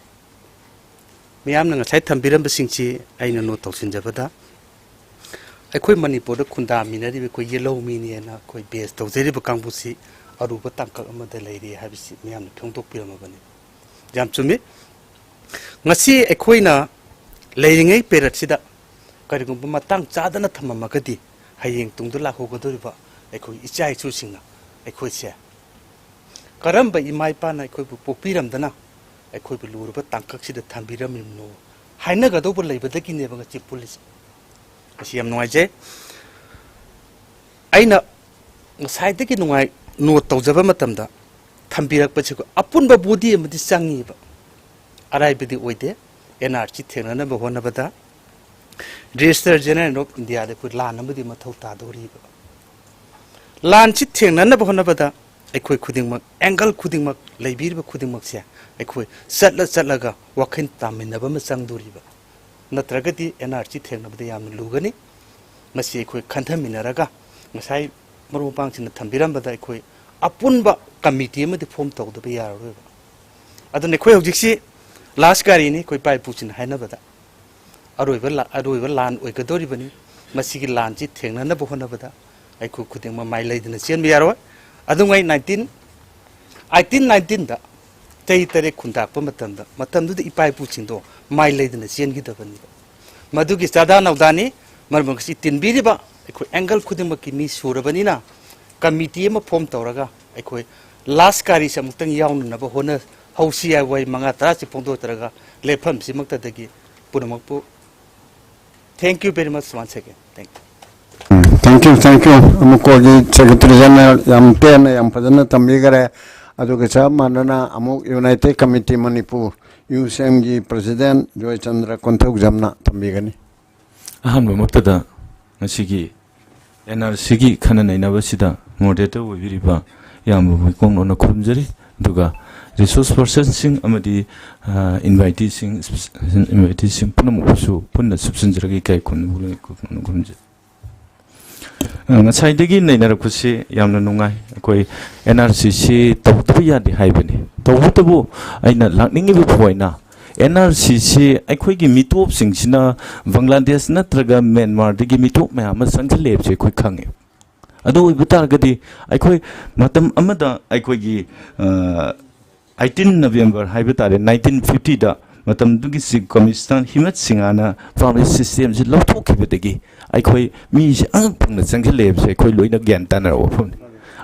ꯃꯤꯌꯥꯝꯅ ꯉꯁꯥꯏ ꯊꯝꯕꯤꯔꯝꯕꯁꯤꯡꯁꯤ ꯑꯩꯅ ꯅꯣꯠ ꯇꯧꯁꯤꯟꯖꯕꯗ, ꯑꯩꯈꯣꯏ ꯃꯅꯤꯄꯨꯔꯗ ꯈꯨꯟꯗꯥꯃꯤꯟꯅꯔꯤꯕ ꯑꯩꯈꯣꯏ ꯌꯦꯜꯍꯧꯃꯤꯅꯦꯅ ꯑꯩꯈꯣꯏ ꯕꯦꯁ ꯇꯧꯖꯔꯤꯕ ꯀꯥꯡꯕꯨꯁꯤ ꯑꯔꯨꯕ ꯇꯥꯡꯀꯛ ꯑꯃꯗ ꯂꯩꯔꯤ ꯍꯥꯏꯕꯁꯤ ꯃꯤꯌꯥꯝꯅ ꯐꯣꯡꯗꯣꯛꯄꯤꯔꯝꯃꯕꯅꯤ꯫ ꯌꯥꯝ ꯆꯨꯝꯃꯤ꯫ ꯉꯁꯤ ꯑꯩꯈꯣꯏꯅ ꯂꯩꯔꯤꯉꯩ ꯄꯦꯔꯠꯁꯤꯗ ꯀꯔꯤꯒꯨꯝꯕ ꯃꯇꯥꯡ ꯆꯥꯗꯅ ꯊꯝꯃꯝꯃꯒꯗꯤ, ꯍꯌꯦꯡ ꯇꯨꯡꯗ ꯂꯥꯛꯍꯧꯒꯗꯧꯔꯤꯕ ꯑꯩꯈꯣꯏ ꯏꯆꯥ ꯏꯁꯨꯁꯤꯡꯅ ꯑꯩꯈꯣꯏꯁꯦ ꯀꯔꯝꯕ ꯏꯃꯥ ꯏꯄꯥꯅ ꯑꯩꯈꯣꯏꯕꯨ ꯄꯣꯛꯄꯤꯔꯝꯗꯅ ꯑꯩꯈꯣꯏꯕꯨ ꯂꯨꯔꯕ ꯇꯥꯡꯀꯛꯁꯤꯗ ꯊꯝꯕꯤꯔꯝꯃꯤꯕꯅꯣ ꯍꯥꯏꯅꯒꯗꯧꯕ ꯂꯩꯕꯗꯒꯤꯅꯦꯕ ꯉꯁꯤ ꯄꯨꯜꯂꯤꯁꯦ꯫ ꯃꯁꯤ ꯌꯥꯝ ꯅꯨꯡꯉꯥꯏꯖꯩ꯫ ꯑꯩꯅ ꯉꯁꯥꯏꯗꯒꯤ ꯅꯨꯡꯉꯥꯏ ꯅꯣꯠ ꯇꯧꯖꯕ ꯃꯇꯝꯗ, ꯊꯝꯕꯤꯔꯛꯄꯁꯤ ꯑꯩꯈꯣꯏ ꯑꯄꯨꯟꯕ ꯕꯣꯗꯤ ꯑꯃꯗꯤ ꯆꯪꯉꯤꯕ, ꯑꯔꯥꯏꯕꯗꯤ ꯑꯣꯏꯗꯦ꯫ ꯑꯦꯟ ꯑꯥꯔ ꯁꯤ ꯊꯦꯡꯅꯅꯕ ꯍꯣꯠꯅꯕꯗ ꯔꯦꯖꯤꯁꯇꯔ ꯖꯦꯅꯔꯦꯜ ꯑꯣꯐ ꯏꯟꯗꯤꯌꯥꯗ ꯑꯩꯈꯣꯏ ꯂꯥꯟ ꯑꯃꯗꯤ ꯃꯊꯧ ꯇꯥꯗꯧꯔꯤꯕ꯫ ꯂꯥꯟꯁꯤ ꯊꯦꯡꯅꯅꯕ ꯍꯣꯠꯅꯕꯗ ꯑꯩꯈꯣꯏ ꯈꯨꯗꯤꯡꯃꯛ, ꯑꯦꯡꯒꯜ ꯈꯨꯗꯤꯡꯃꯛ, ꯂꯩꯕꯤꯔꯤꯕ ꯈꯨꯗꯤꯡꯃꯛꯁꯦ ꯑꯩꯈꯣꯏ ꯆꯠꯂ ꯆꯠꯂꯒ ꯋꯥꯈꯜ ꯇꯥꯃꯤꯟꯅꯕ ꯑꯃ ꯆꯪꯗꯣꯔꯤꯕ, ꯅꯠꯇ꯭ꯔꯒꯗꯤ ꯑꯦꯟ ꯑꯥꯔ ꯁꯤ ꯊꯦꯡꯅꯕꯗ ꯌꯥꯝꯅ ꯂꯨꯒꯅꯤ꯫ ꯃꯁꯤ ꯑꯩꯈꯣꯏ ꯈꯟꯊꯃꯤꯟꯅꯔꯒ ꯉꯁꯥꯏ ꯃꯔꯨꯞ ꯃꯄꯥꯡꯁꯤꯡꯅ ꯊꯝꯕꯤꯔꯝꯕꯗ ꯑꯩꯈꯣꯏ ꯑꯄꯨꯟꯕ ꯀꯃꯤꯇꯤ ꯑꯃꯗꯤ ꯐꯣꯝ ꯇꯧꯗꯕ ꯌꯥꯔꯔꯣꯏꯕ꯫ ꯑꯗꯨꯅ ꯑꯩꯈꯣꯏ ꯍꯧꯖꯤꯛꯁꯤ ꯂꯥꯁ ꯒꯥꯔꯤꯅꯤ, ꯑꯩꯈꯣꯏ ꯏꯄꯥ ꯏꯄꯨꯁꯤꯡꯅ ꯍꯥꯏꯅꯕꯗ꯫ ꯑꯔꯣꯏꯕ ꯂꯥ-, ꯑꯔꯣꯏꯕ ꯂꯥꯟ ꯑꯣꯏꯒꯗꯧꯔꯤꯕꯅꯤ꯫ ꯃꯁꯤꯒꯤ ꯂꯥꯟꯁꯤ ꯊꯦꯡꯅꯅꯕ ꯍꯣꯠꯅꯕꯗ ꯑꯩꯈꯣꯏ ꯈꯨꯗꯤꯡꯃꯛ ꯃꯥꯏ ꯂꯩꯗꯨꯅ ꯆꯦꯟꯕ ꯌꯥꯔꯣꯏ꯫ ꯑꯗꯨꯉꯩ nineteen, eighteen nineteenꯗ ꯆꯍꯤ ꯇꯔꯦꯠ ꯈꯨꯟꯇꯥꯛꯄ ꯃꯇꯝꯗ, ꯃꯇꯝꯗꯨꯗ ꯏꯄꯥ ꯏꯄꯨꯁꯤꯡꯗꯣ ꯃꯥꯏ ꯂꯩꯗꯨꯅ ꯆꯦꯟꯈꯤꯗꯕꯅꯤꯕ꯫ ꯃꯗꯨꯒꯤ ꯆꯥꯗꯥ ꯅꯧꯗꯥꯅꯤ꯫ ꯃꯔꯝ ꯑꯁꯤ ꯇꯤꯟꯕꯤꯔꯤꯕ ꯑꯩꯈꯣꯏ ꯑꯦꯡꯒꯜ ꯈꯨꯗꯤꯡꯃꯛꯀꯤ ꯃꯤ ꯁꯨꯔꯕꯅꯤꯅ, ꯀꯃꯤꯇꯤ ꯑꯃ ꯐꯣꯝ ꯇꯧꯔꯒ ꯑꯩꯈꯣꯏ ꯂꯥꯁ ꯒꯥꯔꯤꯁꯤ ꯑꯃꯨꯛꯇꯪ ꯌꯥꯎꯅꯅꯕ ꯍꯣꯠꯅꯍꯧꯁꯤ ꯍꯥꯏꯕ ꯋꯥꯍꯩ ꯃꯉꯥ ꯇꯔꯥꯁꯤ ꯐꯣꯡꯗꯣꯛꯆꯔꯒ ꯂꯦꯞꯐꯝꯁꯤꯃꯛꯇꯗꯒꯤ ꯄꯨꯝꯅꯃꯛꯄꯨ thank you very much once again. Thank you. Thank you, thank you. ꯑꯃꯨꯛ ꯀꯣꯜꯒꯤ Secretary General ꯌꯥꯝ ꯄꯦꯟꯅ, ꯌꯥꯝ ꯐꯖꯅ ꯊꯝꯕꯤꯈꯔꯦ꯫ ꯑꯗꯨꯒ ꯆꯞ ꯃꯥꯟꯅꯅ ꯑꯃꯨꯛ United Committee Manipur, ꯌꯨ ꯁꯤ ꯑꯦꯝꯒꯤ President ꯖꯣꯏꯆꯟꯗ꯭ꯔ ꯀꯣꯟꯊꯧꯖꯝꯅ ꯊꯝꯕꯤꯒꯅꯤ꯫ ꯑꯍꯥꯟꯕꯃꯛꯇꯗ ꯉꯁꯤꯒꯤ ꯑꯦꯟ ꯑꯥꯔ ꯁꯤꯒꯤ ꯈꯟꯅ ꯅꯩꯅꯕꯁꯤꯗ ꯃꯣꯗꯔꯦꯇꯔ ꯑꯣꯏꯕꯤꯔꯤꯕ ꯏꯌꯥꯝꯕꯕꯨ ꯏꯀꯣꯡ ꯅꯧꯅ ꯈꯨꯔꯨꯝꯖꯔꯤ꯫ ꯑꯗꯨꯒ ꯔꯤꯁꯣꯔꯁ ꯄꯔꯁꯟꯁꯤꯡ ꯑꯃꯗꯤ ꯏꯟꯚꯥꯏꯇꯤꯁꯤꯡ, ꯏꯟꯚꯥꯏꯇꯤꯁꯤꯡ ꯄꯨꯝꯅꯃꯛꯄꯨꯁꯨ ꯄꯨꯟꯅ ꯁꯨꯞꯆꯤꯟꯖꯔꯒ ꯏꯀꯥꯏ ꯈꯨꯝꯅꯕ ꯏꯀꯣꯡ ꯅꯧꯅ ꯈꯨꯔꯨꯝꯖꯔꯤ꯫ ꯉꯁꯥꯏꯗꯒꯤ ꯅꯩꯅꯔꯛꯄꯁꯤ ꯌꯥꯝꯅ ꯅꯨꯡꯉꯥꯏ꯫ ꯑꯩꯈꯣꯏ ꯑꯦꯟ ꯑꯥꯔ ꯁꯤꯁꯤ ꯇꯧꯗꯕ ꯌꯥꯗꯦ ꯍꯥꯏꯕꯅꯤ꯫ ꯇꯧꯕꯇꯕꯨ ꯑꯩꯅ ꯂꯥꯛꯅꯤꯡꯉꯤꯕ ꯄꯣꯏꯟꯅ, ꯑꯦꯟ ꯑꯥꯔ ꯁꯤꯁꯤ ꯑꯩꯈꯣꯏꯒꯤ ꯃꯤꯇꯣꯞꯁꯤꯡꯁꯤꯅ ꯕꯪꯒ꯭ꯂꯥꯗꯦꯁ ꯅꯠꯇ꯭ꯔꯒ ꯃ꯭ꯌꯥꯟꯃꯥꯔꯗꯒꯤ ꯃꯤꯇꯣꯞ ꯃꯌꯥꯝ ꯑꯃ ꯆꯪꯁꯤꯜꯂꯛꯑꯦꯕꯁꯦ ꯑꯩꯈꯣꯏ ꯈꯪꯉꯦ꯫ ꯑꯗꯨ ꯑꯣꯏꯕ ꯇꯥꯔꯒꯗꯤ ꯑꯩꯈꯣꯏ ꯃꯇꯝ ꯑꯃꯗ ꯑꯩꯈꯣꯏꯒꯤ eighteen November ꯍꯥꯏꯕ ꯇꯥꯔꯦ, nineteen fiftyꯗ ꯃꯇꯝꯗꯨꯒꯤ Chief Commissioner ꯍꯤꯃꯠ ꯁꯤꯡꯍꯅ ꯄ꯭ꯔꯥꯏꯃꯔꯤ ꯁꯤꯁꯇꯦꯝꯁꯤ ꯂꯧꯊꯣꯛꯈꯤꯕꯗꯒꯤ ꯑꯩꯈꯣꯏ ꯃꯤꯁꯦ ꯑꯉꯛ ꯐꯪꯅ ꯆꯪꯁꯤꯜꯂꯛꯑꯦꯕꯁꯦ ꯑꯩꯈꯣꯏ ꯂꯣꯏꯅ ꯒ꯭ꯌꯥꯟ ꯇꯥꯅꯔꯕ ꯋꯥꯐꯝꯅꯤ꯫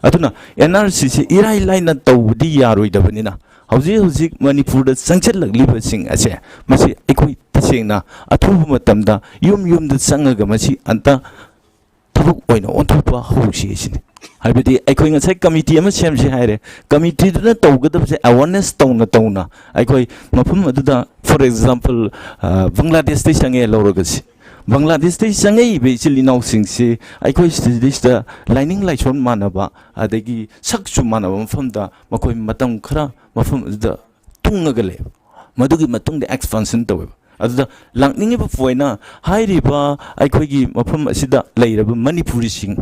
ꯑꯗꯨꯅ ꯑꯦꯟ ꯑꯥꯔ ꯁꯤꯁꯤ ꯏꯔꯥꯏ ꯂꯥꯏꯅ ꯇꯧꯕꯗꯤ ꯌꯥꯔꯣꯏꯗꯕꯅꯤꯅ, ꯍꯧꯖꯤꯛ ꯍꯧꯖꯤꯛ ꯃꯅꯤꯄꯨꯔꯗ ꯆꯪꯁꯤꯜꯂꯛꯂꯤꯕꯁꯤꯡ ꯑꯁꯦ ꯃꯁꯤ ꯑꯩꯈꯣꯏ ꯇꯁꯦꯡꯅ ꯑꯊꯨꯕ ꯃꯇꯝꯗ ꯌꯨꯝ ꯌꯨꯝꯗ ꯆꯪꯉꯒ ꯃꯁꯤ ꯑꯝꯇ ꯊꯕꯛ ꯑꯣꯏꯅ ꯑꯣꯟꯊꯣꯛꯄ ꯍꯧꯁꯤ ꯍꯥꯏꯁꯤꯅꯤ꯫ ꯍꯥꯏꯕꯗꯤ ꯑꯩꯈꯣꯏ ꯉꯁꯥꯏ ꯀꯃꯤꯇꯤ ꯑꯃ ꯁꯦꯝꯁꯤ ꯍꯥꯏꯔꯦ, ꯀꯃꯤꯇꯤꯗꯨꯅ ꯇꯧꯒꯗꯕꯁꯦ ꯑꯦꯋꯥꯔꯅꯦꯁ ꯇꯧꯅ ꯇꯧꯅ ꯑꯩꯈꯣꯏ ꯃꯐꯝ ꯑꯗꯨꯗ, for example, ꯕꯪꯒ꯭ꯂꯥꯗꯦꯁꯇꯩ ꯆꯪꯉꯦ ꯂꯧꯔꯒꯁꯤ, ꯕꯪꯒ꯭ꯂꯥꯗꯦꯁꯇꯩ ꯆꯪꯉꯛꯏꯕ ꯏꯆꯤꯜ ꯏꯅꯥꯎꯁꯤꯡꯁꯤ ꯑꯩꯈꯣꯏ ꯁꯤꯗꯩꯁꯤꯗ ꯂꯥꯏꯅꯤꯡ ꯂꯥꯏꯁꯣꯟ ꯃꯥꯟꯅꯕ ꯑꯗꯒꯤ ꯁꯛꯁꯨ ꯃꯥꯟꯅꯕ ꯃꯐꯝꯗ ꯃꯈꯣꯏ ꯃꯇꯝ ꯈꯔ ꯃꯐꯝ ꯑꯗꯨꯗ ꯇꯨꯡꯉꯒ ꯂꯩ꯫ ꯃꯗꯨꯒꯤ ꯃꯇꯨꯡꯗ ꯑꯦꯛꯁꯄꯥꯟꯁꯟ ꯇꯧꯋꯦꯕ꯫ ꯑꯗꯨꯗ ꯂꯥꯛꯅꯤꯡꯉꯤꯕ ꯄꯣꯏꯟꯅ ꯍꯥꯏꯔꯤꯕ ꯑꯩꯈꯣꯏꯒꯤ ꯃꯐꯝ ꯑꯁꯤꯗ ꯂꯩꯔꯕ ꯃꯅꯤꯄꯨꯔꯤꯁꯤꯡ,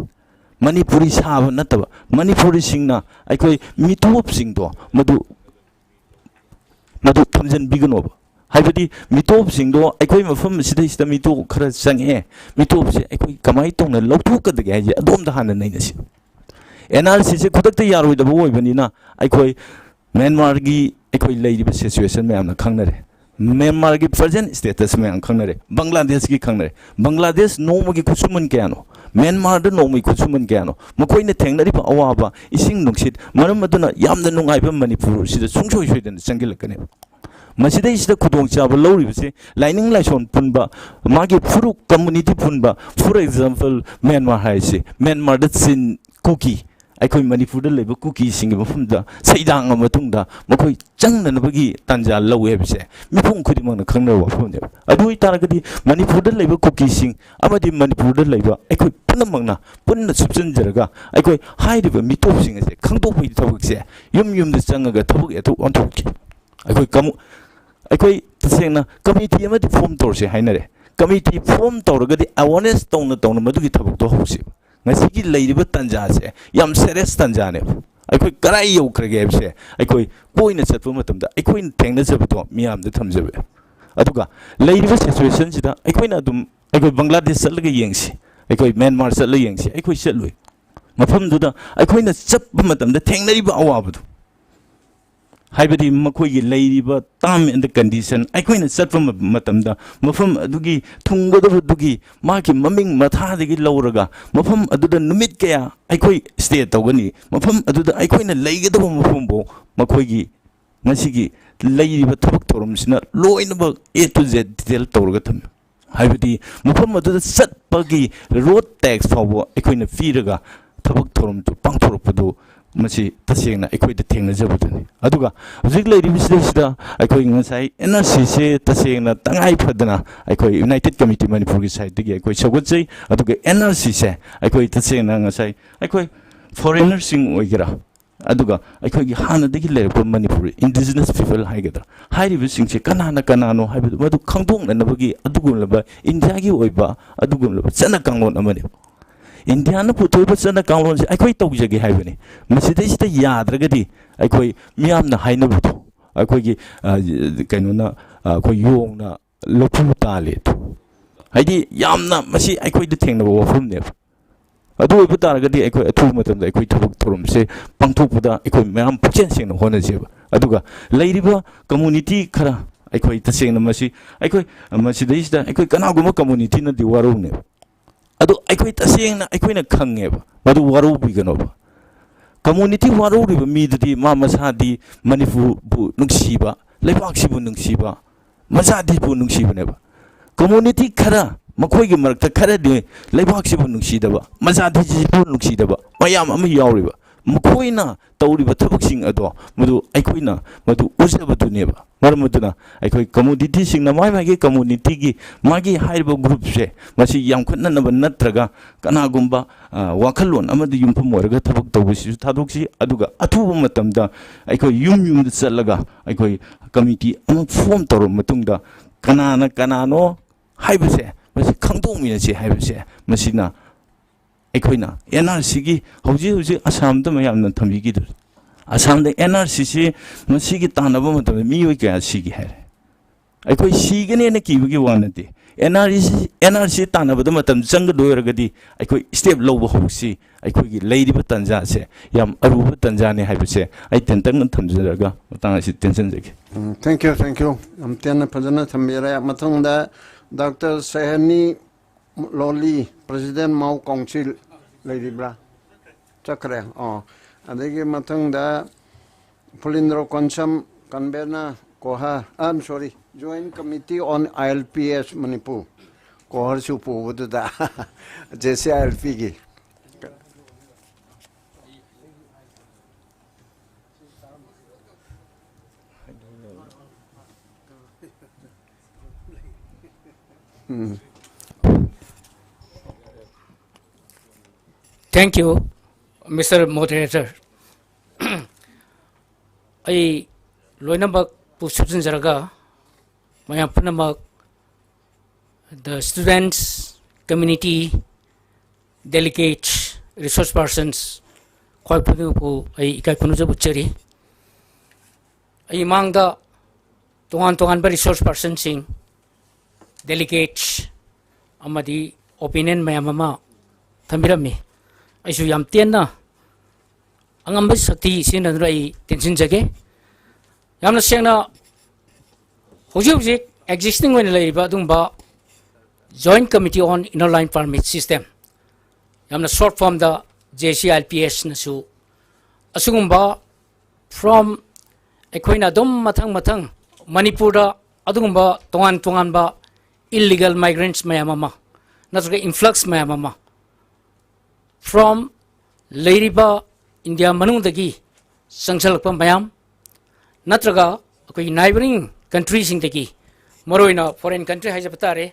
ꯃꯅꯤꯄꯨꯔꯤ ꯁꯥꯕ ꯅꯠꯇꯕ ꯃꯅꯤꯄꯨꯔꯤꯁꯤꯡꯅ ꯑꯩꯈꯣꯏ ꯃꯤꯇꯣꯞꯁꯤꯡꯗꯣ ꯃꯗꯨ ꯃꯗꯨ ꯊꯝꯖꯤꯟꯕꯤꯒꯅꯣꯕ꯫ ꯍꯥꯏꯕꯗꯤ ꯃꯤꯇꯣꯞꯁꯤꯡꯗꯣ ꯑꯩꯈꯣꯏ ꯃꯐꯝ ꯑꯁꯤꯗꯩꯁꯤꯗ ꯃꯤꯇꯣꯞ ꯈꯔ ꯆꯪꯉꯛꯑꯦ, ꯃꯤꯇꯣꯞꯁꯦ ꯑꯩꯈꯣꯏ ꯀꯃꯥꯏꯅ ꯇꯧꯅ ꯂꯧꯊꯣꯛꯀꯗꯒꯦ ꯍꯥꯏꯁꯦ ꯑꯗꯣꯝꯗ ꯍꯥꯟꯅ ꯅꯩꯅꯁꯤ꯫ ꯑꯦꯟ ꯑꯥꯔ ꯁꯤꯁꯦ ꯈꯨꯗꯛꯇ ꯌꯥꯔꯣꯏꯗꯕ ꯑꯣꯏꯕꯅꯤꯅ ꯑꯩꯈꯣꯏ ꯃ꯭ꯌꯥꯟꯃꯥꯔꯒꯤ ꯑꯩꯈꯣꯏ ꯂꯩꯔꯤꯕ ꯁꯤꯆꯨꯋꯦꯁꯟ ꯃꯌꯥꯝꯅ ꯈꯪꯅꯔꯦ, ꯃ꯭ꯌꯥꯟꯃꯥꯔꯒꯤ ꯄ꯭ꯔꯖꯦꯟ ꯁ꯭ꯇꯦꯇꯁ ꯃꯌꯥꯝ ꯈꯪꯅꯔꯦ, ꯕꯪꯒ꯭ꯂꯥꯗꯦꯁꯀꯤ ꯈꯪꯅꯔꯦ꯫ ꯕꯪꯒ꯭ꯂꯥꯗꯦꯁ ꯅꯣꯡꯃꯒꯤ ꯈꯨꯠꯁꯨꯃꯟ ꯀꯌꯥꯅꯣ, ꯃ꯭ꯌꯥꯟꯃꯥꯔꯗ ꯅꯣꯡꯃꯒꯤ ꯈꯨꯠꯁꯨꯃꯟ ꯀꯌꯥꯅꯣ, ꯃꯈꯣꯏꯅ ꯊꯦꯡꯅꯔꯤꯕ ꯑꯋꯥꯕ, ꯏꯁꯤꯡ ꯅꯨꯡꯁꯤꯠ, ꯃꯔꯝ ꯑꯗꯨꯅ ꯌꯥꯝꯅ ꯅꯨꯡꯉꯥꯏꯕ ꯃꯅꯤꯄꯨꯔꯁꯤꯗ ꯁꯨꯡꯁꯣꯏ ꯁꯣꯏꯗꯅ ꯆꯪꯁꯤꯜꯂꯛꯀꯅꯦꯕ꯫ ꯃꯁꯤꯗꯩꯁꯤꯗ ꯈꯨꯗꯣꯡꯆꯥꯕ ꯂꯧꯔꯤꯕꯁꯦ ꯂꯥꯏꯅꯤꯡ ꯂꯥꯏꯁꯣꯟ ꯄꯨꯟꯕ, ꯃꯥꯒꯤ ꯐꯨꯔꯨꯞ ꯀꯝꯃꯨꯅꯤꯇꯤ ꯄꯨꯟꯕ, for example, ꯃ꯭ꯌꯥꯟꯃꯥꯔ ꯍꯥꯏꯔꯤꯁꯤ, ꯃ꯭ꯌꯥꯟꯃꯥꯔꯗ ꯆꯤꯟ, ꯀꯨꯀꯤ, ꯑꯩꯈꯣꯏ ꯃꯅꯤꯄꯨꯔꯗ ꯂꯩꯕ ꯀꯨꯀꯤꯁꯤꯡꯒꯤ ꯃꯐꯝꯗ ꯁꯩꯗꯥꯡꯉ ꯃꯇꯨꯡꯗ ꯃꯈꯣꯏ ꯆꯪꯅꯅꯕꯒꯤ ꯇꯥꯟꯖꯥ ꯂꯧꯋꯦ ꯍꯥꯏꯕꯁꯦ ꯃꯤꯄꯨꯝ ꯈꯨꯗꯤꯡꯃꯛꯅ ꯈꯪꯅꯕ ꯋꯥꯐꯝꯅꯦꯕ꯫ ꯑꯗꯨ ꯑꯣꯏꯇꯥꯔꯒꯗꯤ ꯃꯅꯤꯄꯨꯔꯗ ꯂꯩꯕ ꯀꯨꯀꯤꯁꯤꯡ ꯑꯃꯗꯤ ꯃꯅꯤꯄꯨꯔꯗ ꯂꯩꯕ ꯑꯩꯈꯣꯏ ꯄꯨꯝꯅꯃꯛꯅ ꯄꯨꯟꯅ ꯁꯨꯞꯆꯤꯟꯖꯔꯒ ꯑꯩꯈꯣꯏ ꯍꯥꯏꯔꯤꯕ ꯃꯤꯇꯣꯞꯁꯤꯡ ꯑꯁꯦ ꯈꯪꯗꯣꯛꯄꯒꯤ ꯊꯕꯛꯁꯦ ꯌꯨꯝ ꯌꯨꯝꯗ ꯆꯪꯉꯒ ꯊꯕꯛ ꯑꯣꯟꯊꯣꯛꯈꯤ꯫ ꯑꯩꯈꯣꯏ ꯀꯃꯨ-, ꯑꯩꯈꯣꯏ ꯇꯁꯦꯡꯅ ꯀꯃꯤꯇꯤ ꯑꯃꯗꯤ ꯐꯣꯝ ꯇꯧꯔꯁꯦ ꯍꯥꯏꯅꯔꯦ꯫ ꯀꯃꯤꯇꯤ ꯐꯣꯝ ꯇꯧꯔꯒꯗꯤ ꯑꯦꯋꯥꯔꯅꯦꯁ ꯇꯧꯅ ꯇꯧꯅ ꯃꯗꯨꯒꯤ ꯊꯕꯛꯇꯣ ꯍꯧꯁꯦꯕ꯫ ꯉꯁꯤꯒꯤ ꯂꯩꯔꯤꯕ ꯇꯥꯟꯖꯥꯁꯦ ꯌꯥꯝ ꯁꯦꯔꯤꯌꯁ ꯇꯥꯟꯖꯥꯅꯦꯕ꯫ ꯑꯩꯈꯣꯏ ꯀꯔꯥꯏ ꯌꯧꯈ꯭ꯔꯒꯦ ꯍꯥꯏꯕꯁꯦ ꯑꯩꯈꯣꯏ ꯀꯣꯏꯅ ꯆꯠꯄ ꯃꯇꯝꯗ ꯑꯩꯈꯣꯏꯅ ꯊꯦꯡꯅꯖꯕꯗꯣ ꯃꯤꯌꯥꯝꯗ ꯊꯝꯖꯕ꯫ ꯑꯗꯨꯒ ꯂꯩꯔꯤꯕ ꯁꯤꯆꯨꯋꯦꯁꯟꯁꯤꯗ ꯑꯩꯈꯣꯏꯅ ꯑꯗꯨꯝ ꯑꯩꯈꯣꯏ ꯕꯪꯒ꯭ꯂꯥꯗꯦꯁ ꯆꯠꯂꯒ ꯌꯦꯡꯁꯤ, ꯑꯩꯈꯣꯏ ꯃ꯭ꯌꯥꯟꯃꯥꯔ ꯆꯠꯂꯒ ꯌꯦꯡꯁꯤ, ꯑꯩꯈꯣꯏ ꯆꯠꯂꯨꯏ꯫ ꯃꯐꯝꯗꯨꯗ ꯑꯩꯈꯣꯏꯅ ꯆꯠꯄ ꯃꯇꯝꯗ ꯊꯦꯡꯅꯔꯤꯕ ꯑꯋꯥꯕꯗꯣ, ꯍꯥꯏꯕꯗꯤ ꯃꯈꯣꯏꯒꯤ ꯂꯩꯔꯤꯕ term and condition, ꯑꯩꯈꯣꯏꯅ ꯆꯠꯄ ꯃ-, ꯃꯇꯝꯗ ꯃꯐꯝ ꯑꯗꯨꯒꯤ ꯊꯨꯡꯒꯗꯕꯗꯨꯒꯤ ꯃꯥꯒꯤ ꯃꯃꯤꯡ ꯃꯊꯥꯗꯒꯤ ꯂꯧꯔꯒ ꯃꯐꯝ ꯑꯗꯨꯗ ꯅꯨꯃꯤꯠ ꯀꯌꯥ ꯑꯩꯈꯣꯏ ꯁ꯭ꯇꯦ ꯇꯧꯒꯅꯤ, ꯃꯐꯝ ꯑꯗꯨꯗ ꯑꯩꯈꯣꯏꯅ ꯂꯩꯒꯗꯕ ꯃꯐꯝꯐꯥꯎ ꯃꯈꯣꯏꯒꯤ ꯉꯁꯤꯒꯤ ꯂꯩꯔꯤꯕ ꯊꯕꯛ ꯊꯧꯔꯝꯁꯤꯅ ꯂꯣꯏꯅꯃꯛ A to Z detail ꯇꯧꯔꯒ ꯊꯝꯃꯤ꯫ ꯍꯥꯏꯕꯗꯤ ꯃꯐꯝ ꯑꯗꯨꯗ ꯆꯠꯄꯒꯤ ꯔꯣꯗ ꯇꯦꯛꯁ ꯐꯥꯎꯕ ꯑꯩꯈꯣꯏꯅ ꯄꯤꯔꯒ ꯊꯕꯛ ꯊꯧꯔꯝꯗꯨ ꯄꯥꯡꯊꯣꯔꯛꯄꯗꯨ, ꯃꯁꯤ ꯇꯁꯦꯡꯅ ꯑꯩꯈꯣꯏꯗ ꯊꯦꯡꯅꯖꯕꯗꯨꯅꯤ꯫ ꯑꯗꯨꯒ ꯍꯧꯖꯤꯛ ꯂꯩꯔꯤꯕꯁꯤꯗꯩꯁꯤꯗ ꯑꯩꯈꯣꯏ ꯉꯁꯥꯏ ꯑꯦꯟ ꯑꯥꯔ ꯁꯤꯁꯦ ꯇꯁꯦꯡꯅ ꯇꯉꯥꯏ ꯐꯗꯅ ꯑꯩꯈꯣꯏ ꯌꯨꯅꯥꯏꯇꯦꯠ ꯀꯃꯤꯇꯤ ꯃꯅꯤꯄꯨꯔꯒꯤ ꯁꯥꯏꯠꯇꯒꯤ ꯑꯩꯈꯣꯏ ꯁꯧꯒꯠꯆꯩ꯫ ꯑꯗꯨꯒ ꯑꯦꯟ ꯑꯥꯔ ꯁꯤꯁꯦ ꯑꯩꯈꯣꯏ ꯇꯁꯦꯡꯅ ꯉꯁꯥꯏ ꯑꯩꯈꯣꯏ ꯐꯣꯔꯦꯟꯅꯔꯁꯤꯡ ꯑꯣꯏꯒꯦꯔꯥ, ꯑꯗꯨꯒ ꯑꯩꯈꯣꯏꯒꯤ ꯍꯥꯟꯅꯗꯒꯤ ꯂꯩꯔꯛꯄ ꯃꯅꯤꯄꯨꯔ ꯏꯟꯗꯤꯖꯤꯅꯁ ꯄꯤꯄꯜ ꯍꯥꯏꯒꯗ꯭ꯔꯥ, ꯍꯥꯏꯔꯤꯕꯁꯤꯡꯁꯦ ꯀꯅꯥꯅ ꯀꯅꯥꯅꯣ ꯍꯥꯏꯕꯗꯨ ꯃꯗꯨ ꯈꯪꯗꯣꯛꯅꯅꯕꯒꯤ ꯑꯗꯨꯒꯨꯝꯂꯕ ꯏꯟꯗꯤꯌꯥꯒꯤ ꯑꯣꯏꯕ ꯑꯗꯨꯒꯨꯝꯂꯕ ꯆꯠꯅ ꯀꯥꯡꯂꯣꯟ ꯑꯃꯅꯤ꯫ ꯏꯟꯗꯤꯌꯥꯅ ꯄꯨꯊꯣꯛꯏꯕ ꯆꯠꯅ ꯀꯥꯡꯂꯣꯟꯁꯦ ꯑꯩꯈꯣꯏ ꯇꯧꯖꯒꯦ ꯍꯥꯏꯕꯅꯤ꯫ ꯃꯁꯤꯗꯩꯁꯤꯗ ꯌꯥꯗ꯭ꯔꯒꯗꯤ ꯑꯩꯈꯣꯏ ꯃꯤꯌꯥꯝꯅ ꯍꯥꯏꯅꯕꯗꯣ, ꯑꯩꯈꯣꯏꯒꯤ, ꯑ, ꯀꯩꯅꯣꯅ, ꯑ, ꯑꯩꯈꯣꯏ ꯌꯣꯡꯅ ꯂꯐꯨ ꯇꯥꯜꯂꯤ꯫ ꯍꯥꯏꯗꯤ ꯌꯥꯝꯅ ꯃꯁꯤ ꯑꯩꯈꯣꯏꯗ ꯊꯦꯡꯅꯕ ꯋꯥꯐꯝꯅꯦꯕ꯫ ꯑꯗꯨ ꯑꯣꯏꯕ ꯇꯥꯔꯒꯗꯤ ꯑꯩꯈꯣꯏ ꯑꯊꯨꯕ ꯃꯇꯝꯗ ꯑꯩꯈꯣꯏ ꯊꯕꯛ ꯊꯧꯔꯝꯁꯦ ꯄꯥꯡꯊꯣꯛꯄꯗ ꯑꯩꯈꯣꯏ ꯃꯌꯥꯝ ꯄꯨꯛꯆꯦꯜ ꯁꯦꯡꯅ ꯍꯣꯠꯅꯁꯦꯕ꯫ ꯑꯗꯨꯒ ꯂꯩꯔꯤꯕ ꯀꯝꯃꯨꯅꯤꯇꯤ ꯈꯔ, ꯑꯩꯈꯣꯏ ꯇꯁꯦꯡꯅ ꯃꯁꯤ, ꯑꯩꯈꯣꯏ ꯃꯁꯤꯗꯩꯁꯤꯗ ꯑꯩꯈꯣꯏ ꯀꯅꯥꯒꯨꯝꯕ ꯀꯝꯃꯨꯅꯤꯇꯤꯅꯗꯤ ꯋꯥꯔꯧꯅꯦꯕ꯫ ꯑꯗꯣ ꯑꯩꯈꯣꯏ ꯇꯁꯦꯡꯅ ꯑꯩꯈꯣꯏꯅ ꯈꯪꯉꯦꯕ ꯃꯗꯨ ꯋꯥꯔꯧꯕꯤꯒꯅꯣꯕ꯫ ꯀꯝꯃꯨꯅꯤꯇꯤ ꯋꯥꯔꯧꯔꯤꯕ ꯃꯤꯗꯨꯗꯤ ꯃꯥ ꯃꯁꯥꯗꯤ ꯃꯅꯤꯄꯨꯔꯕꯨ ꯅꯨꯡꯁꯤꯕ, ꯂꯩꯕꯥꯛꯁꯤꯕꯨ ꯅꯨꯡꯁꯤꯕ, ꯃꯆꯥꯗꯤꯕꯨ ꯅꯨꯡꯁꯤꯕꯅꯦꯕ꯫ ꯀꯝꯃꯨꯅꯤꯇꯤ ꯈꯔ, ꯃꯈꯣꯏꯒꯤ ꯃꯔꯛꯇ ꯈꯔꯗꯤ ꯂꯩꯕꯥꯛꯁꯤꯕꯨ ꯅꯨꯡꯁꯤꯗꯕ, ꯃꯆꯥꯗꯤꯁꯤꯕꯨ ꯅꯨꯡꯁꯤꯗꯕ ꯃꯌꯥꯝ ꯑꯃ ꯌꯥꯎꯔꯤꯕ꯫ ꯃꯈꯣꯏꯅ ꯇꯧꯔꯤꯕ ꯊꯕꯛꯁꯤꯡ ꯑꯗꯣ ꯃꯗꯨ ꯑꯩꯈꯣꯏꯅ ꯃꯗꯨ ꯎꯖꯕꯗꯨꯅꯦꯕ꯫ ꯃꯔꯝ ꯑꯗꯨꯅ ꯑꯩꯈꯣꯏ ꯀꯝꯃꯨꯅꯤꯇꯤꯁꯤꯡꯅ ꯃꯥꯏ ꯃꯥꯒꯤ ꯀꯝꯃꯨꯅꯤꯇꯤꯒꯤ ꯃꯥꯒꯤ ꯍꯥꯏꯔꯤꯕ ꯒ꯭ꯔꯨꯞꯁꯦ ꯃꯁꯤ ꯌꯥꯝꯈꯠꯅꯅꯕ ꯅꯠꯇ꯭ꯔꯒ ꯀꯅꯥꯒꯨꯝꯕ, ꯑ, ꯋꯥꯈꯜꯂꯣꯟ ꯑꯃꯗ ꯌꯨꯝꯐꯝ ꯑꯣꯏꯔꯒ ꯊꯕꯛ ꯇꯧꯕꯁꯤꯁꯨ ꯊꯥꯗꯣꯛꯁꯤ꯫ ꯑꯗꯨꯒ ꯑꯊꯨꯕ ꯃꯇꯝꯗ ꯑꯩꯈꯣꯏ ꯌꯨꯝ ꯌꯨꯝꯗ ꯆꯠꯂꯒ ꯑꯩꯈꯣꯏ ꯀꯃꯤꯇꯤ ꯑꯃ ꯐꯣꯝ ꯇꯧꯔꯕ ꯃꯇꯨꯡꯗ ꯀꯅꯥꯅ ꯀꯅꯥꯅꯣ ꯍꯥꯏꯕꯁꯦ ꯃꯁꯤ ꯈꯪꯗꯣꯛꯃꯤꯟꯅꯁꯤ ꯍꯥꯏꯕꯁꯦ ꯃꯁꯤꯅ ꯑꯩꯈꯣꯏꯅ ꯑꯦꯟ ꯑꯥꯔ ꯁꯤꯒꯤ ꯍꯧꯖꯤꯛ ꯍꯧꯖꯤꯛ ꯑꯁꯥꯝꯗ ꯃꯌꯥꯝꯅ ꯊꯝꯕꯤꯈꯤꯗꯨ, ꯑꯁꯥꯝꯗ ꯑꯦꯟ ꯑꯥꯔ ꯁꯤꯁꯤ ꯃꯁꯤꯒꯤ ꯇꯥꯟꯅꯕ ꯃꯇꯝꯗ ꯃꯤꯑꯣꯏ ꯀꯌꯥ ꯁꯤꯒꯦ ꯍꯥꯏꯔꯦ꯫ ꯑꯩꯈꯣꯏ ꯁꯤꯒꯅꯦꯅ ꯀꯤꯕꯒꯤ ꯋꯥ ꯅꯠꯇꯦ꯫ N R C, N R C ꯇꯥꯟꯅꯕꯗ ꯃꯇꯝ ꯆꯪꯒꯗꯣꯏ ꯑꯣꯏꯔꯒꯗꯤ ꯑꯩꯈꯣꯏ ꯁ꯭ꯇꯦꯞ ꯂꯧꯕ ꯍꯧꯁꯤ꯫ ꯑꯩꯈꯣꯏꯒꯤ ꯂꯩꯔꯤꯕ ꯇꯥꯟꯖꯥꯁꯦ ꯌꯥꯝ ꯑꯔꯨꯕ ꯇꯥꯟꯖꯥꯅꯤ ꯍꯥꯏꯕꯁꯦ ꯑꯩ ꯇꯦꯟꯇꯛꯅ ꯊꯝꯖꯔꯒ ꯃꯇꯥꯡ ꯑꯁꯤ ꯇꯦꯟꯁꯤꯟꯖꯒꯦ꯫ ꯎꯝ, thank you, thank you꯫ ꯌꯥꯝ ꯇꯦꯟꯅ ꯐꯖꯅ ꯊꯝꯕꯤꯔꯦ꯫ ꯃꯊꯪꯗ ꯗꯥꯛꯇꯔ ꯁꯦꯍꯅꯤ ꯂꯣꯂꯤ, ꯄ꯭ꯔꯦꯁꯤꯗꯦꯟ ꯃꯥꯎ ꯀꯥꯎꯟꯁꯤꯜ ꯂꯩꯔꯤꯕ꯭ꯔꯥ? ꯆꯠꯈ꯭ꯔꯦ꯫ ꯑꯣ, ꯑꯗꯒꯤ ꯃꯊꯪꯗ Fulindro Konsam, convenor COHR, I am sorry, join committee on I L P S Manipur, ꯀꯣꯍꯔꯁꯨ ꯄꯨꯕꯗꯨꯗ ꯖꯦ ꯁꯤ ꯑꯥꯏ ꯑꯦꯜ ꯄꯤꯒꯤ꯫ Thank you, Mister Moderator. ꯑꯩ ꯂꯣꯏꯅꯃꯛꯄꯨ ꯁꯨꯞꯆꯤꯟꯖꯔꯒ, ꯃꯌꯥꯝ ꯄꯨꯝꯅꯃꯛ, the students, community, delegates, resource persons, ꯈ꯭ꯋꯥꯏ ꯄꯨꯝꯅꯃꯛꯄꯨ ꯑꯩ ꯏꯀꯥꯏ ꯈꯨꯝꯅꯖꯕ ꯎꯠꯆꯔꯤ꯫ ꯑꯩ ꯃꯥꯡꯗ ꯇꯣꯉꯥꯟ ꯇꯣꯉꯥꯟꯕ resource personꯁꯤꯡ, delegates ꯑꯃꯗꯤ opinion ꯃꯌꯥꯝ ꯑꯃ ꯊꯝꯕꯤꯔꯝꯃꯤ꯫ ꯑꯩꯁꯨ ꯌꯥꯝ ꯇꯦꯟꯅ ꯑꯉꯝꯕ ꯁꯛꯇꯤ ꯁꯤꯖꯤꯟꯅꯗꯨꯅ ꯑꯩ ꯇꯦꯟꯁꯤꯟꯖꯒꯦ꯫ ꯌꯥꯝꯅ ꯁꯦꯡꯅ, ꯍꯧꯖꯤꯛ ꯍꯧꯖꯤꯛ existing ꯑꯣꯏꯅ ꯂꯩꯔꯤꯕ ꯑꯗꯨꯒꯨꯝꯕ Joint Committee on Inner Line Permit System, ꯌꯥꯝꯅ short formꯗ J C I L P Sꯅꯁꯨ, ꯑꯁꯤꯒꯨꯝꯕ from ꯑꯩꯈꯣꯏꯅ ꯑꯗꯨꯝ ꯃꯊꯪ ꯃꯊꯪ ꯃꯅꯤꯄꯨꯔꯗ ꯑꯗꯨꯒꯨꯝꯕ ꯇꯣꯉꯥꯟ ꯇꯣꯉꯥꯟꯕ illegal migrants ꯃꯌꯥꯝ ꯑꯃ, ꯅꯠꯇ꯭ꯔꯒ influx ꯃꯌꯥꯝ ꯑꯃ, from ꯂꯩꯔꯤꯕ ꯏꯟꯗꯤꯌꯥ ꯃꯅꯨꯡꯗꯒꯤ ꯆꯪꯁꯤꯜꯂꯛꯄ ꯃꯌꯥꯝ, ꯅꯠꯇ꯭ꯔꯒ ꯑꯩꯈꯣꯏꯒꯤ neighbouring countryꯁꯤꯡꯗꯒꯤ, ꯃꯔꯨꯑꯣꯏꯅ foreign country ꯍꯥꯏꯖꯕ ꯇꯥꯔꯦ,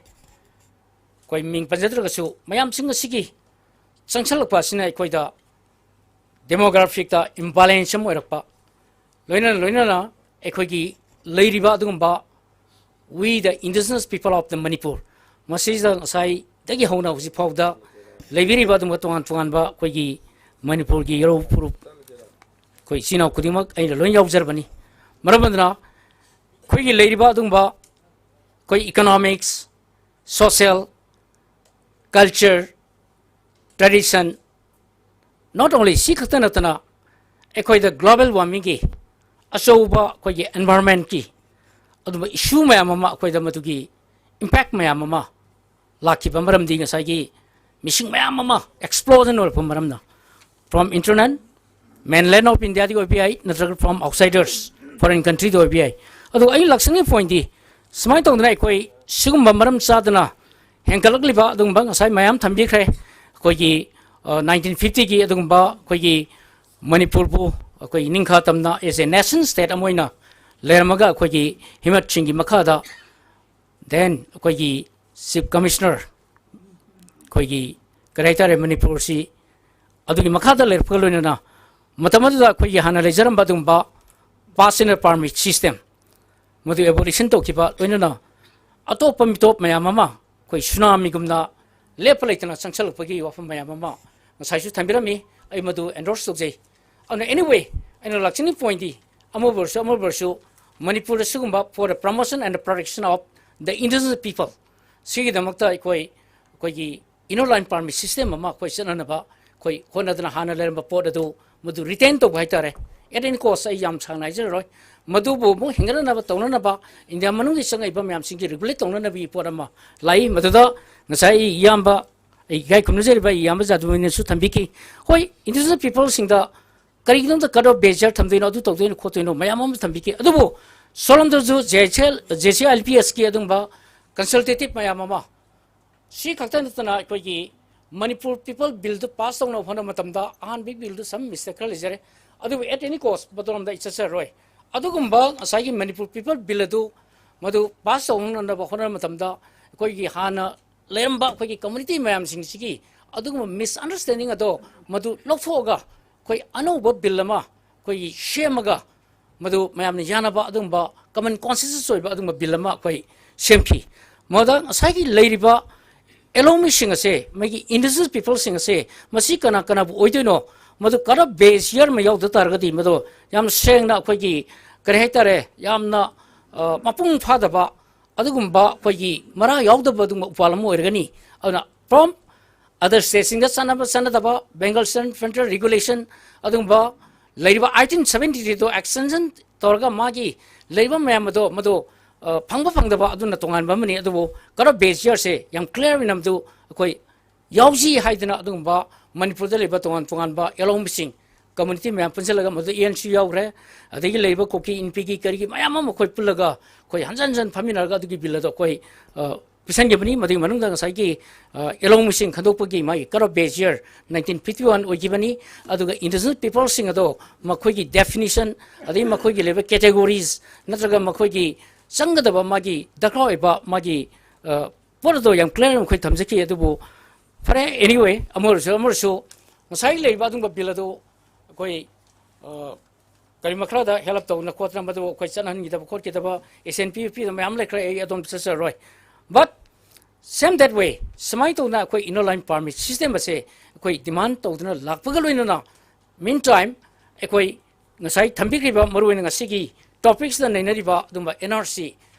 ꯑꯩꯈꯣꯏ ꯃꯤꯡ ꯄꯟꯖꯗ꯭ꯔꯒꯁꯨ, ꯃꯌꯥꯝꯁꯤꯡ ꯑꯁꯤꯒꯤ ꯆꯪꯁꯤꯜꯂꯛꯄ ꯑꯁꯤꯅ ꯑꯩꯈꯣꯏꯗ demographicꯇ imbalance ꯑꯃ ꯑꯣꯏꯔꯛꯄ, ꯂꯣꯏꯅꯅ ꯂꯣꯏꯅꯅ ꯑꯩꯈꯣꯏꯒꯤ ꯂꯩꯔꯤꯕ ꯑꯗꯨꯒꯨꯝꯕ we the indigenous people of the Manipur, ꯃꯁꯤꯗ ꯉꯁꯥꯏꯗꯒꯤ ꯍꯧꯅ ꯍꯧꯖꯤꯛ ꯐꯥꯎꯗ ꯂꯩꯕꯤꯔꯤꯕ ꯑꯗꯨꯒꯨꯝꯕ ꯇꯣꯉꯥꯟ ꯇꯣꯉꯥꯟꯕ ꯑꯩꯈꯣꯏꯒꯤ ꯃꯅꯤꯄꯨꯔꯒꯤ ꯌꯥꯔꯧ ꯐꯨꯔꯨꯞ, ꯑꯩꯈꯣꯏ ꯏꯆꯤꯜ ꯏꯅꯥꯎ ꯈꯨꯗꯤꯡꯃꯛ ꯑꯩꯅ ꯂꯣꯏ ꯌꯥꯎꯖꯔꯕꯅꯤ꯫ ꯃꯔꯝ ꯑꯗꯨꯅ ꯑꯩꯈꯣꯏꯒꯤ ꯂꯩꯔꯤꯕ ꯑꯗꯨꯒꯨꯝꯕ ꯑꯩꯈꯣꯏ economics, social, culture, tradition, not only ꯁꯤ ꯈꯛꯇ ꯅꯠꯇꯅ ꯑꯩꯈꯣꯏꯗ global warmingꯒꯤ ꯑꯆꯧꯕ ꯑꯩꯈꯣꯏꯒꯤ environmentꯀꯤ ꯑꯗꯨꯝꯕ issue ꯃꯌꯥꯝ ꯑꯃ, ꯑꯩꯈꯣꯏꯗ ꯃꯗꯨꯒꯤ impact ꯃꯌꯥꯝ ꯑꯃ ꯂꯥꯛꯈꯤꯕ ꯃꯔꯝꯗꯤ ꯉꯁꯥꯏꯒꯤ ꯃꯤꯁꯤꯡ ꯃꯌꯥꯝ ꯑꯃ explosion ꯑꯣꯏꯔꯛꯄ ꯃꯔꯝꯅ, from internal mainland of Indiaꯗꯒꯤ ꯑꯣꯏꯕ ꯌꯥꯏ, ꯅꯠꯇ꯭ꯔꯒ from outsiders, foreign countryꯗ ꯑꯣꯏꯕ ꯌꯥꯏ꯫ ꯑꯗꯨꯒ ꯑꯩꯅ ꯂꯥꯛꯆꯅꯤꯡꯉꯤ pointꯗꯤ ꯁꯨꯃꯥꯏꯅ ꯇꯧꯗꯅ ꯑꯩꯈꯣꯏ ꯁꯤꯒꯨꯝꯕ ꯃꯔꯝ ꯆꯥꯗꯅ ꯍꯦꯟꯒꯠꯂꯛꯂꯤꯕ ꯑꯗꯨꯒꯨꯝꯕ ꯉꯁꯥꯏ ꯃꯌꯥꯝ ꯊꯝꯕꯤꯈ꯭ꯔꯦ꯫ ꯑꯩꯈꯣꯏꯒꯤ, ꯑ, nineteen fiftyꯒꯤ ꯑꯗꯨꯒꯨꯝꯕ ꯑꯩꯈꯣꯏꯒꯤ ꯃꯅꯤꯄꯨꯔꯕꯨ ꯑꯩꯈꯣꯏꯒꯤ ꯅꯤꯡꯈꯥ ꯇꯝꯅ as a nation state ꯑꯃ ꯑꯣꯏꯅ ꯂꯩꯔꯝꯃꯒ ꯑꯩꯈꯣꯏꯒꯤ ꯍꯤꯃꯠꯁꯤꯡꯒꯤ ꯃꯈꯥꯗ then ꯑꯩꯈꯣꯏꯒꯤ Chief Commissioner ꯑꯩꯈꯣꯏꯒꯤ ꯀꯔꯤ ꯍꯥꯏꯇꯥꯔꯦ, ꯃꯅꯤꯄꯨꯔꯁꯤ ꯑꯗꯨꯒꯤ ꯃꯈꯥꯗ ꯂꯩꯔꯛꯄꯒ ꯂꯣꯏꯅꯅ ꯃꯇꯝ ꯑꯗꯨꯗ ꯑꯩꯈꯣꯏꯒꯤ ꯍꯥꯟꯅ ꯂꯩꯖꯔꯝꯕ ꯑꯗꯨꯒꯨꯝꯕ pass and permit system ꯃꯗꯨ abolition ꯇꯧꯈꯤꯕ ꯂꯣꯏꯅꯅ ꯑꯇꯣꯞꯄ ꯃꯤꯇꯣꯞ ꯃꯌꯥꯝ ꯑꯃ ꯑꯩꯈꯣꯏ ꯁꯨꯅꯥꯃꯤꯒꯨꯝꯅ ꯂꯦꯞꯄ ꯂꯩꯇꯅ ꯆꯪꯁꯜꯂꯛꯄꯒꯤ ꯋꯥꯐꯝ ꯃꯌꯥꯝ ꯑꯃ ꯉꯁꯥꯏꯁꯨ ꯊꯝꯕꯤꯔꯝꯃꯤ꯫ ꯑꯩ ꯃꯗꯨ endorse ꯇꯧꯖꯩ꯫ ꯑꯗꯨꯅ anyway, ꯑꯩꯅ ꯂꯥꯛꯆꯅꯤꯡꯕ pointꯗꯤ ꯑꯃꯕꯨ ꯑꯣꯏꯔꯁꯨ ꯑꯃꯕꯨ ꯑꯣꯏꯔꯁꯨ ꯃꯅꯤꯄꯨꯔꯗ ꯁꯤꯒꯨꯝꯕ for the promotion and the protection of the indigenous people ꯁꯤꯒꯤꯗꯃꯛꯇ ꯑꯩꯈꯣꯏ ꯑꯩꯈꯣꯏꯒꯤ inner line permit system ꯑꯃ ꯑꯩꯈꯣꯏ ꯆꯠꯅꯅꯕ ꯑꯩꯈꯣꯏ ꯍꯣꯠꯅꯗꯅ ꯍꯥꯟꯅ ꯂꯩꯔꯝꯕ ꯄꯣꯠ ꯑꯗꯨ ꯃꯗꯨ retain ꯇꯧꯕ ꯍꯥꯏꯇꯥꯔꯦ꯫ At any cost ꯑꯩ ꯌꯥꯝ ꯁꯥꯡꯅ ꯍꯥꯏꯖꯔꯔꯣꯏ꯫ ꯃꯗꯨꯕꯨ ꯑꯃꯨꯛ ꯍꯦꯟꯒꯠꯅꯅꯕ ꯇꯧꯅꯅꯕ ꯏꯟꯗꯤꯌꯥ ꯃꯅꯨꯡꯒꯤ ꯆꯪꯉꯛꯏꯕ ꯃꯌꯥꯝꯁꯤꯡꯒꯤ regulate ꯇꯧꯅꯅꯕꯒꯤ ꯄꯣꯠ ꯑꯃ ꯂꯥꯛꯏ꯫ ꯃꯗꯨꯗ ꯉꯁꯥꯏ ꯑꯩ ꯏꯌꯥꯝꯕ, ꯑꯩ ꯏꯀꯥꯏ ꯈꯨꯝꯅꯖꯔꯤꯕ ꯑꯩ ꯏꯌꯥꯝꯕ ꯖꯥꯗꯨꯃꯅꯤꯅꯁꯨ ꯊꯝꯕꯤꯈꯤ꯫ ꯍꯣꯏ, indigenous peopleꯁꯤꯡꯗ ꯀꯔꯤꯒꯤꯗꯃꯛꯇ cut off base year ꯊꯝꯗꯣꯏꯅꯣ, ꯑꯗꯨ ꯇꯧꯗꯣꯏꯅꯣ ꯈꯣꯠꯇꯣꯏꯅꯣ ꯃꯌꯥꯝ ꯑꯃ ꯊꯝꯕꯤꯈꯤ꯫ ꯑꯗꯨꯕꯨ ꯁꯣꯝꯂꯣꯝꯗꯁꯨ JCL, JCILPSꯀꯤ ꯑꯗꯨꯒꯨꯝꯕ consultative ꯃꯌꯥꯝ ꯑꯃ, ꯁꯤ ꯈꯛꯇ ꯅꯠꯇꯅ ꯑꯩꯈꯣꯏꯒꯤ ꯃꯅꯤꯄꯨꯔ People Billꯗꯨ pass ꯇꯧꯅꯕ ꯍꯣꯠꯅꯕ ꯃꯇꯝꯗ ꯑꯍꯥꯟꯕꯒꯤ billꯗꯨ some mistake ꯈꯔ ꯂꯩꯖꯔꯦ꯫ ꯑꯗꯨꯕꯨ at any cost ꯃꯗꯨꯔꯣꯝꯗ ꯑꯩ ꯆꯠꯆꯔꯔꯣꯏ꯫ ꯑꯗꯨꯒꯨꯝꯕ ꯉꯁꯥꯏꯒꯤ ꯃꯅꯤꯄꯨꯔ People Bill ꯑꯗꯨ ꯃꯗꯨ pass ꯇꯧꯅꯅꯕ ꯍꯣꯠꯅꯕ ꯃꯇꯝꯗ ꯑꯩꯈꯣꯏꯒꯤ ꯍꯥꯟꯅ ꯂꯩꯔꯝꯕ ꯑꯩꯈꯣꯏꯒꯤ community ꯃꯌꯥꯝꯁꯤꯡꯁꯤꯒꯤ ꯑꯗꯨꯒꯨꯝꯕ misunderstanding ꯑꯗꯣ ꯃꯗꯨ ꯂꯧꯊꯣꯛꯑꯒ ꯑꯩꯈꯣꯏ ꯑꯅꯧꯕ bill ꯑꯃ ꯑꯩꯈꯣꯏꯒꯤ ꯁꯦꯝꯃꯒ ꯃꯗꯨ ꯃꯌꯥꯝꯅ ꯌꯥꯅꯕ ꯑꯗꯨꯒꯨꯝꯕ common consensus ꯑꯣꯏꯕ ꯑꯗꯨꯒꯨꯝꯕ bill ꯑꯃ ꯑꯩꯈꯣꯏ ꯁꯦꯝꯈꯤ꯫ ꯃꯗ ꯉꯁꯥꯏꯒꯤ ꯂꯩꯔꯤꯕ ꯑꯦꯂꯣꯃꯤꯁꯤꯡ ꯑꯁꯦ, ꯃꯣꯏꯒꯤ indigenous peopleꯁꯤꯡ ꯑꯁꯦ, ꯃꯁꯤ ꯀꯅꯥ ꯀꯅꯥꯕꯨ ꯑꯣꯏꯗꯣꯏꯅꯣ? ꯃꯗꯨ cut off base year ꯑꯃ ꯌꯥꯎꯗ ꯇꯥꯔꯒꯗꯤ ꯃꯗꯨ ꯌꯥꯝ ꯁꯦꯡꯅ ꯑꯩꯈꯣꯏꯒꯤ ꯀꯔꯤ ꯍꯥꯏꯇꯥꯔꯦ, ꯌꯥꯝꯅ, ꯑ, ꯃꯄꯨꯡ ꯐꯥꯗꯕ ꯑꯗꯨꯒꯨꯝꯕ ꯑꯩꯈꯣꯏꯒꯤ ꯃꯔꯥ ꯌꯥꯎꯗꯕ ꯑꯗꯨꯒꯨꯝꯕ ꯎꯄꯥꯜ ꯑꯃ ꯑꯣꯏꯔꯒꯅꯤ꯫ ꯑꯗꯨꯅ from other stateꯁꯤꯡꯗ ꯆꯥꯟꯅꯕ ꯆꯥꯟꯅꯗꯕ, Bengal State Federal Regulation ꯑꯗꯨꯒꯨꯝꯕ ꯂꯩꯔꯤꯕ eighteen seventy threeꯗꯣ extension ꯇꯧꯔꯒ ꯃꯥꯒꯤ ꯂꯩꯔꯤꯕ ꯃꯌꯥꯝ ꯑꯗꯣ ꯃꯗꯨ, ꯑ, ꯐꯪꯕ ꯐꯪꯗꯕ ꯑꯗꯨꯅ ꯇꯣꯉꯥꯟꯕ ꯑꯃꯅꯤ꯫ ꯑꯗꯨꯕꯨ cut off base yearꯁꯦ ꯌꯥꯝ clear ꯑꯣꯏꯅ ꯃꯗꯨ ꯑꯩꯈꯣꯏ ꯌꯥꯎꯁꯤ ꯍꯥꯏꯗꯅ ꯑꯗꯨꯒꯨꯝꯕ ꯃꯅꯤꯄꯨꯔꯗ ꯂꯩꯕ ꯇꯣꯉꯥꯟ ꯇꯣꯉꯥꯟꯕ ꯑꯦꯂꯣꯡꯕꯁꯤꯡ community ꯃꯌꯥꯝ ꯄꯨꯟꯁꯤꯜꯂꯒ ꯃꯗꯨ ENC ꯌꯥꯎꯈ꯭ꯔꯦ, ꯑꯗꯒꯤ ꯂꯩꯔꯤꯕ ꯀꯨꯀꯤ ꯏꯟꯄꯤꯒꯤ ꯀꯔꯤꯒꯤ ꯃꯌꯥꯝ ꯑꯃ ꯑꯩꯈꯣꯏ ꯄꯨꯜꯂꯒ ꯑꯩꯈꯣꯏ ꯍꯟꯖꯟ ꯍꯟꯖꯟ ꯐꯝꯃꯤꯟꯅꯔꯒ ꯑꯗꯨꯒꯤ bill ꯑꯗꯣ ꯑꯩꯈꯣꯏ, ꯑ, ꯄꯤꯁꯟꯈꯤꯕꯅꯤ꯫ ꯃꯗꯨꯒꯤ ꯃꯅꯨꯡꯗ ꯉꯁꯥꯏꯒꯤ, ꯑ, ꯑꯦꯂꯣꯡꯕꯁꯤꯡ ꯈꯟꯗꯣꯛꯄꯒꯤ ꯃꯥꯒꯤ cut off base year nineteen fifty one ꯑꯣꯏꯈꯤꯕꯅꯤ꯫ ꯑꯗꯨꯒ indigenous peopleꯁꯤꯡ ꯑꯗꯣ ꯃꯈꯣꯏꯒꯤ definition, ꯑꯗꯒꯤ ꯃꯈꯣꯏꯒꯤ ꯂꯩꯕ categories ꯅꯠꯇ꯭ꯔꯒ ꯃꯈꯣꯏꯒꯤ ꯆꯪꯒꯗꯕ ꯃꯥꯒꯤ ꯗꯔꯀꯥꯔ ꯑꯣꯏꯕ ꯃꯥꯒꯤ, ꯑ, ꯄꯣꯠ ꯑꯗꯣ ꯌꯥꯝ ꯀ꯭ꯂꯤꯌꯥꯔ ꯑꯣꯏꯅ ꯑꯩꯈꯣꯏ ꯊꯝꯖꯈꯤ꯫ ꯑꯗꯨꯕꯨ ꯐꯔꯦ, ꯑꯦꯅꯤꯋꯦ, ꯑꯃ ꯑꯣꯏꯔꯁꯨ ꯑꯃ ꯑꯣꯏꯔꯁꯨ ꯉꯁꯥꯏ ꯂꯩꯔꯤꯕ ꯑꯗꯨꯒꯨꯝꯕ ꯕꯤꯜ ꯑꯗꯨ ꯑꯩꯈꯣꯏ ꯀꯔꯤꯃ ꯈꯔꯗ ꯍꯦꯜꯞ ꯇꯧꯗꯅ ꯈꯣꯠꯇꯅ ꯃꯗꯨ ꯑꯩꯈꯣꯏ ꯆꯠꯍꯟꯈꯤꯗꯕ ꯈꯣꯠꯈꯤꯗꯕ ꯑꯦꯁ ꯑꯦꯟ ꯄꯤ ꯄꯤꯗꯕ ꯃꯌꯥꯝ ꯂꯩꯈ꯭ꯔꯦ, ꯑꯩ ꯑꯗꯣꯝꯗ ꯆꯠꯆꯔꯔꯣꯏ꯫ ꯕꯠ ꯁꯦꯝ ꯗꯦꯠ ꯋꯦ, ꯁꯨꯃꯥꯏꯅ ꯇꯧꯗꯅ ꯑꯩꯈꯣꯏ ꯏꯅꯔ ꯂꯥꯏꯟ ꯄꯥꯔꯃꯤꯠ ꯁꯤꯁꯇꯦꯝ ꯑꯁꯦ ꯑꯩꯈꯣꯏ ꯗꯤꯃꯥꯟ ꯇꯧꯗꯨꯅ ꯂꯥꯛꯄꯒ ꯂꯣꯏꯅꯅ ꯃꯤꯟ ꯇꯥꯏꯝ ꯑꯩꯈꯣꯏ ꯉꯁꯥꯏ ꯊꯝꯕꯤꯈ꯭ꯔꯤꯕ ꯃꯔꯨꯑꯣꯏꯅ ꯉꯁꯤꯒꯤ ꯇꯣꯄꯤꯛꯁꯇ ꯅꯩꯅꯔꯤꯕ ꯑꯗꯨꯝꯕ N R C,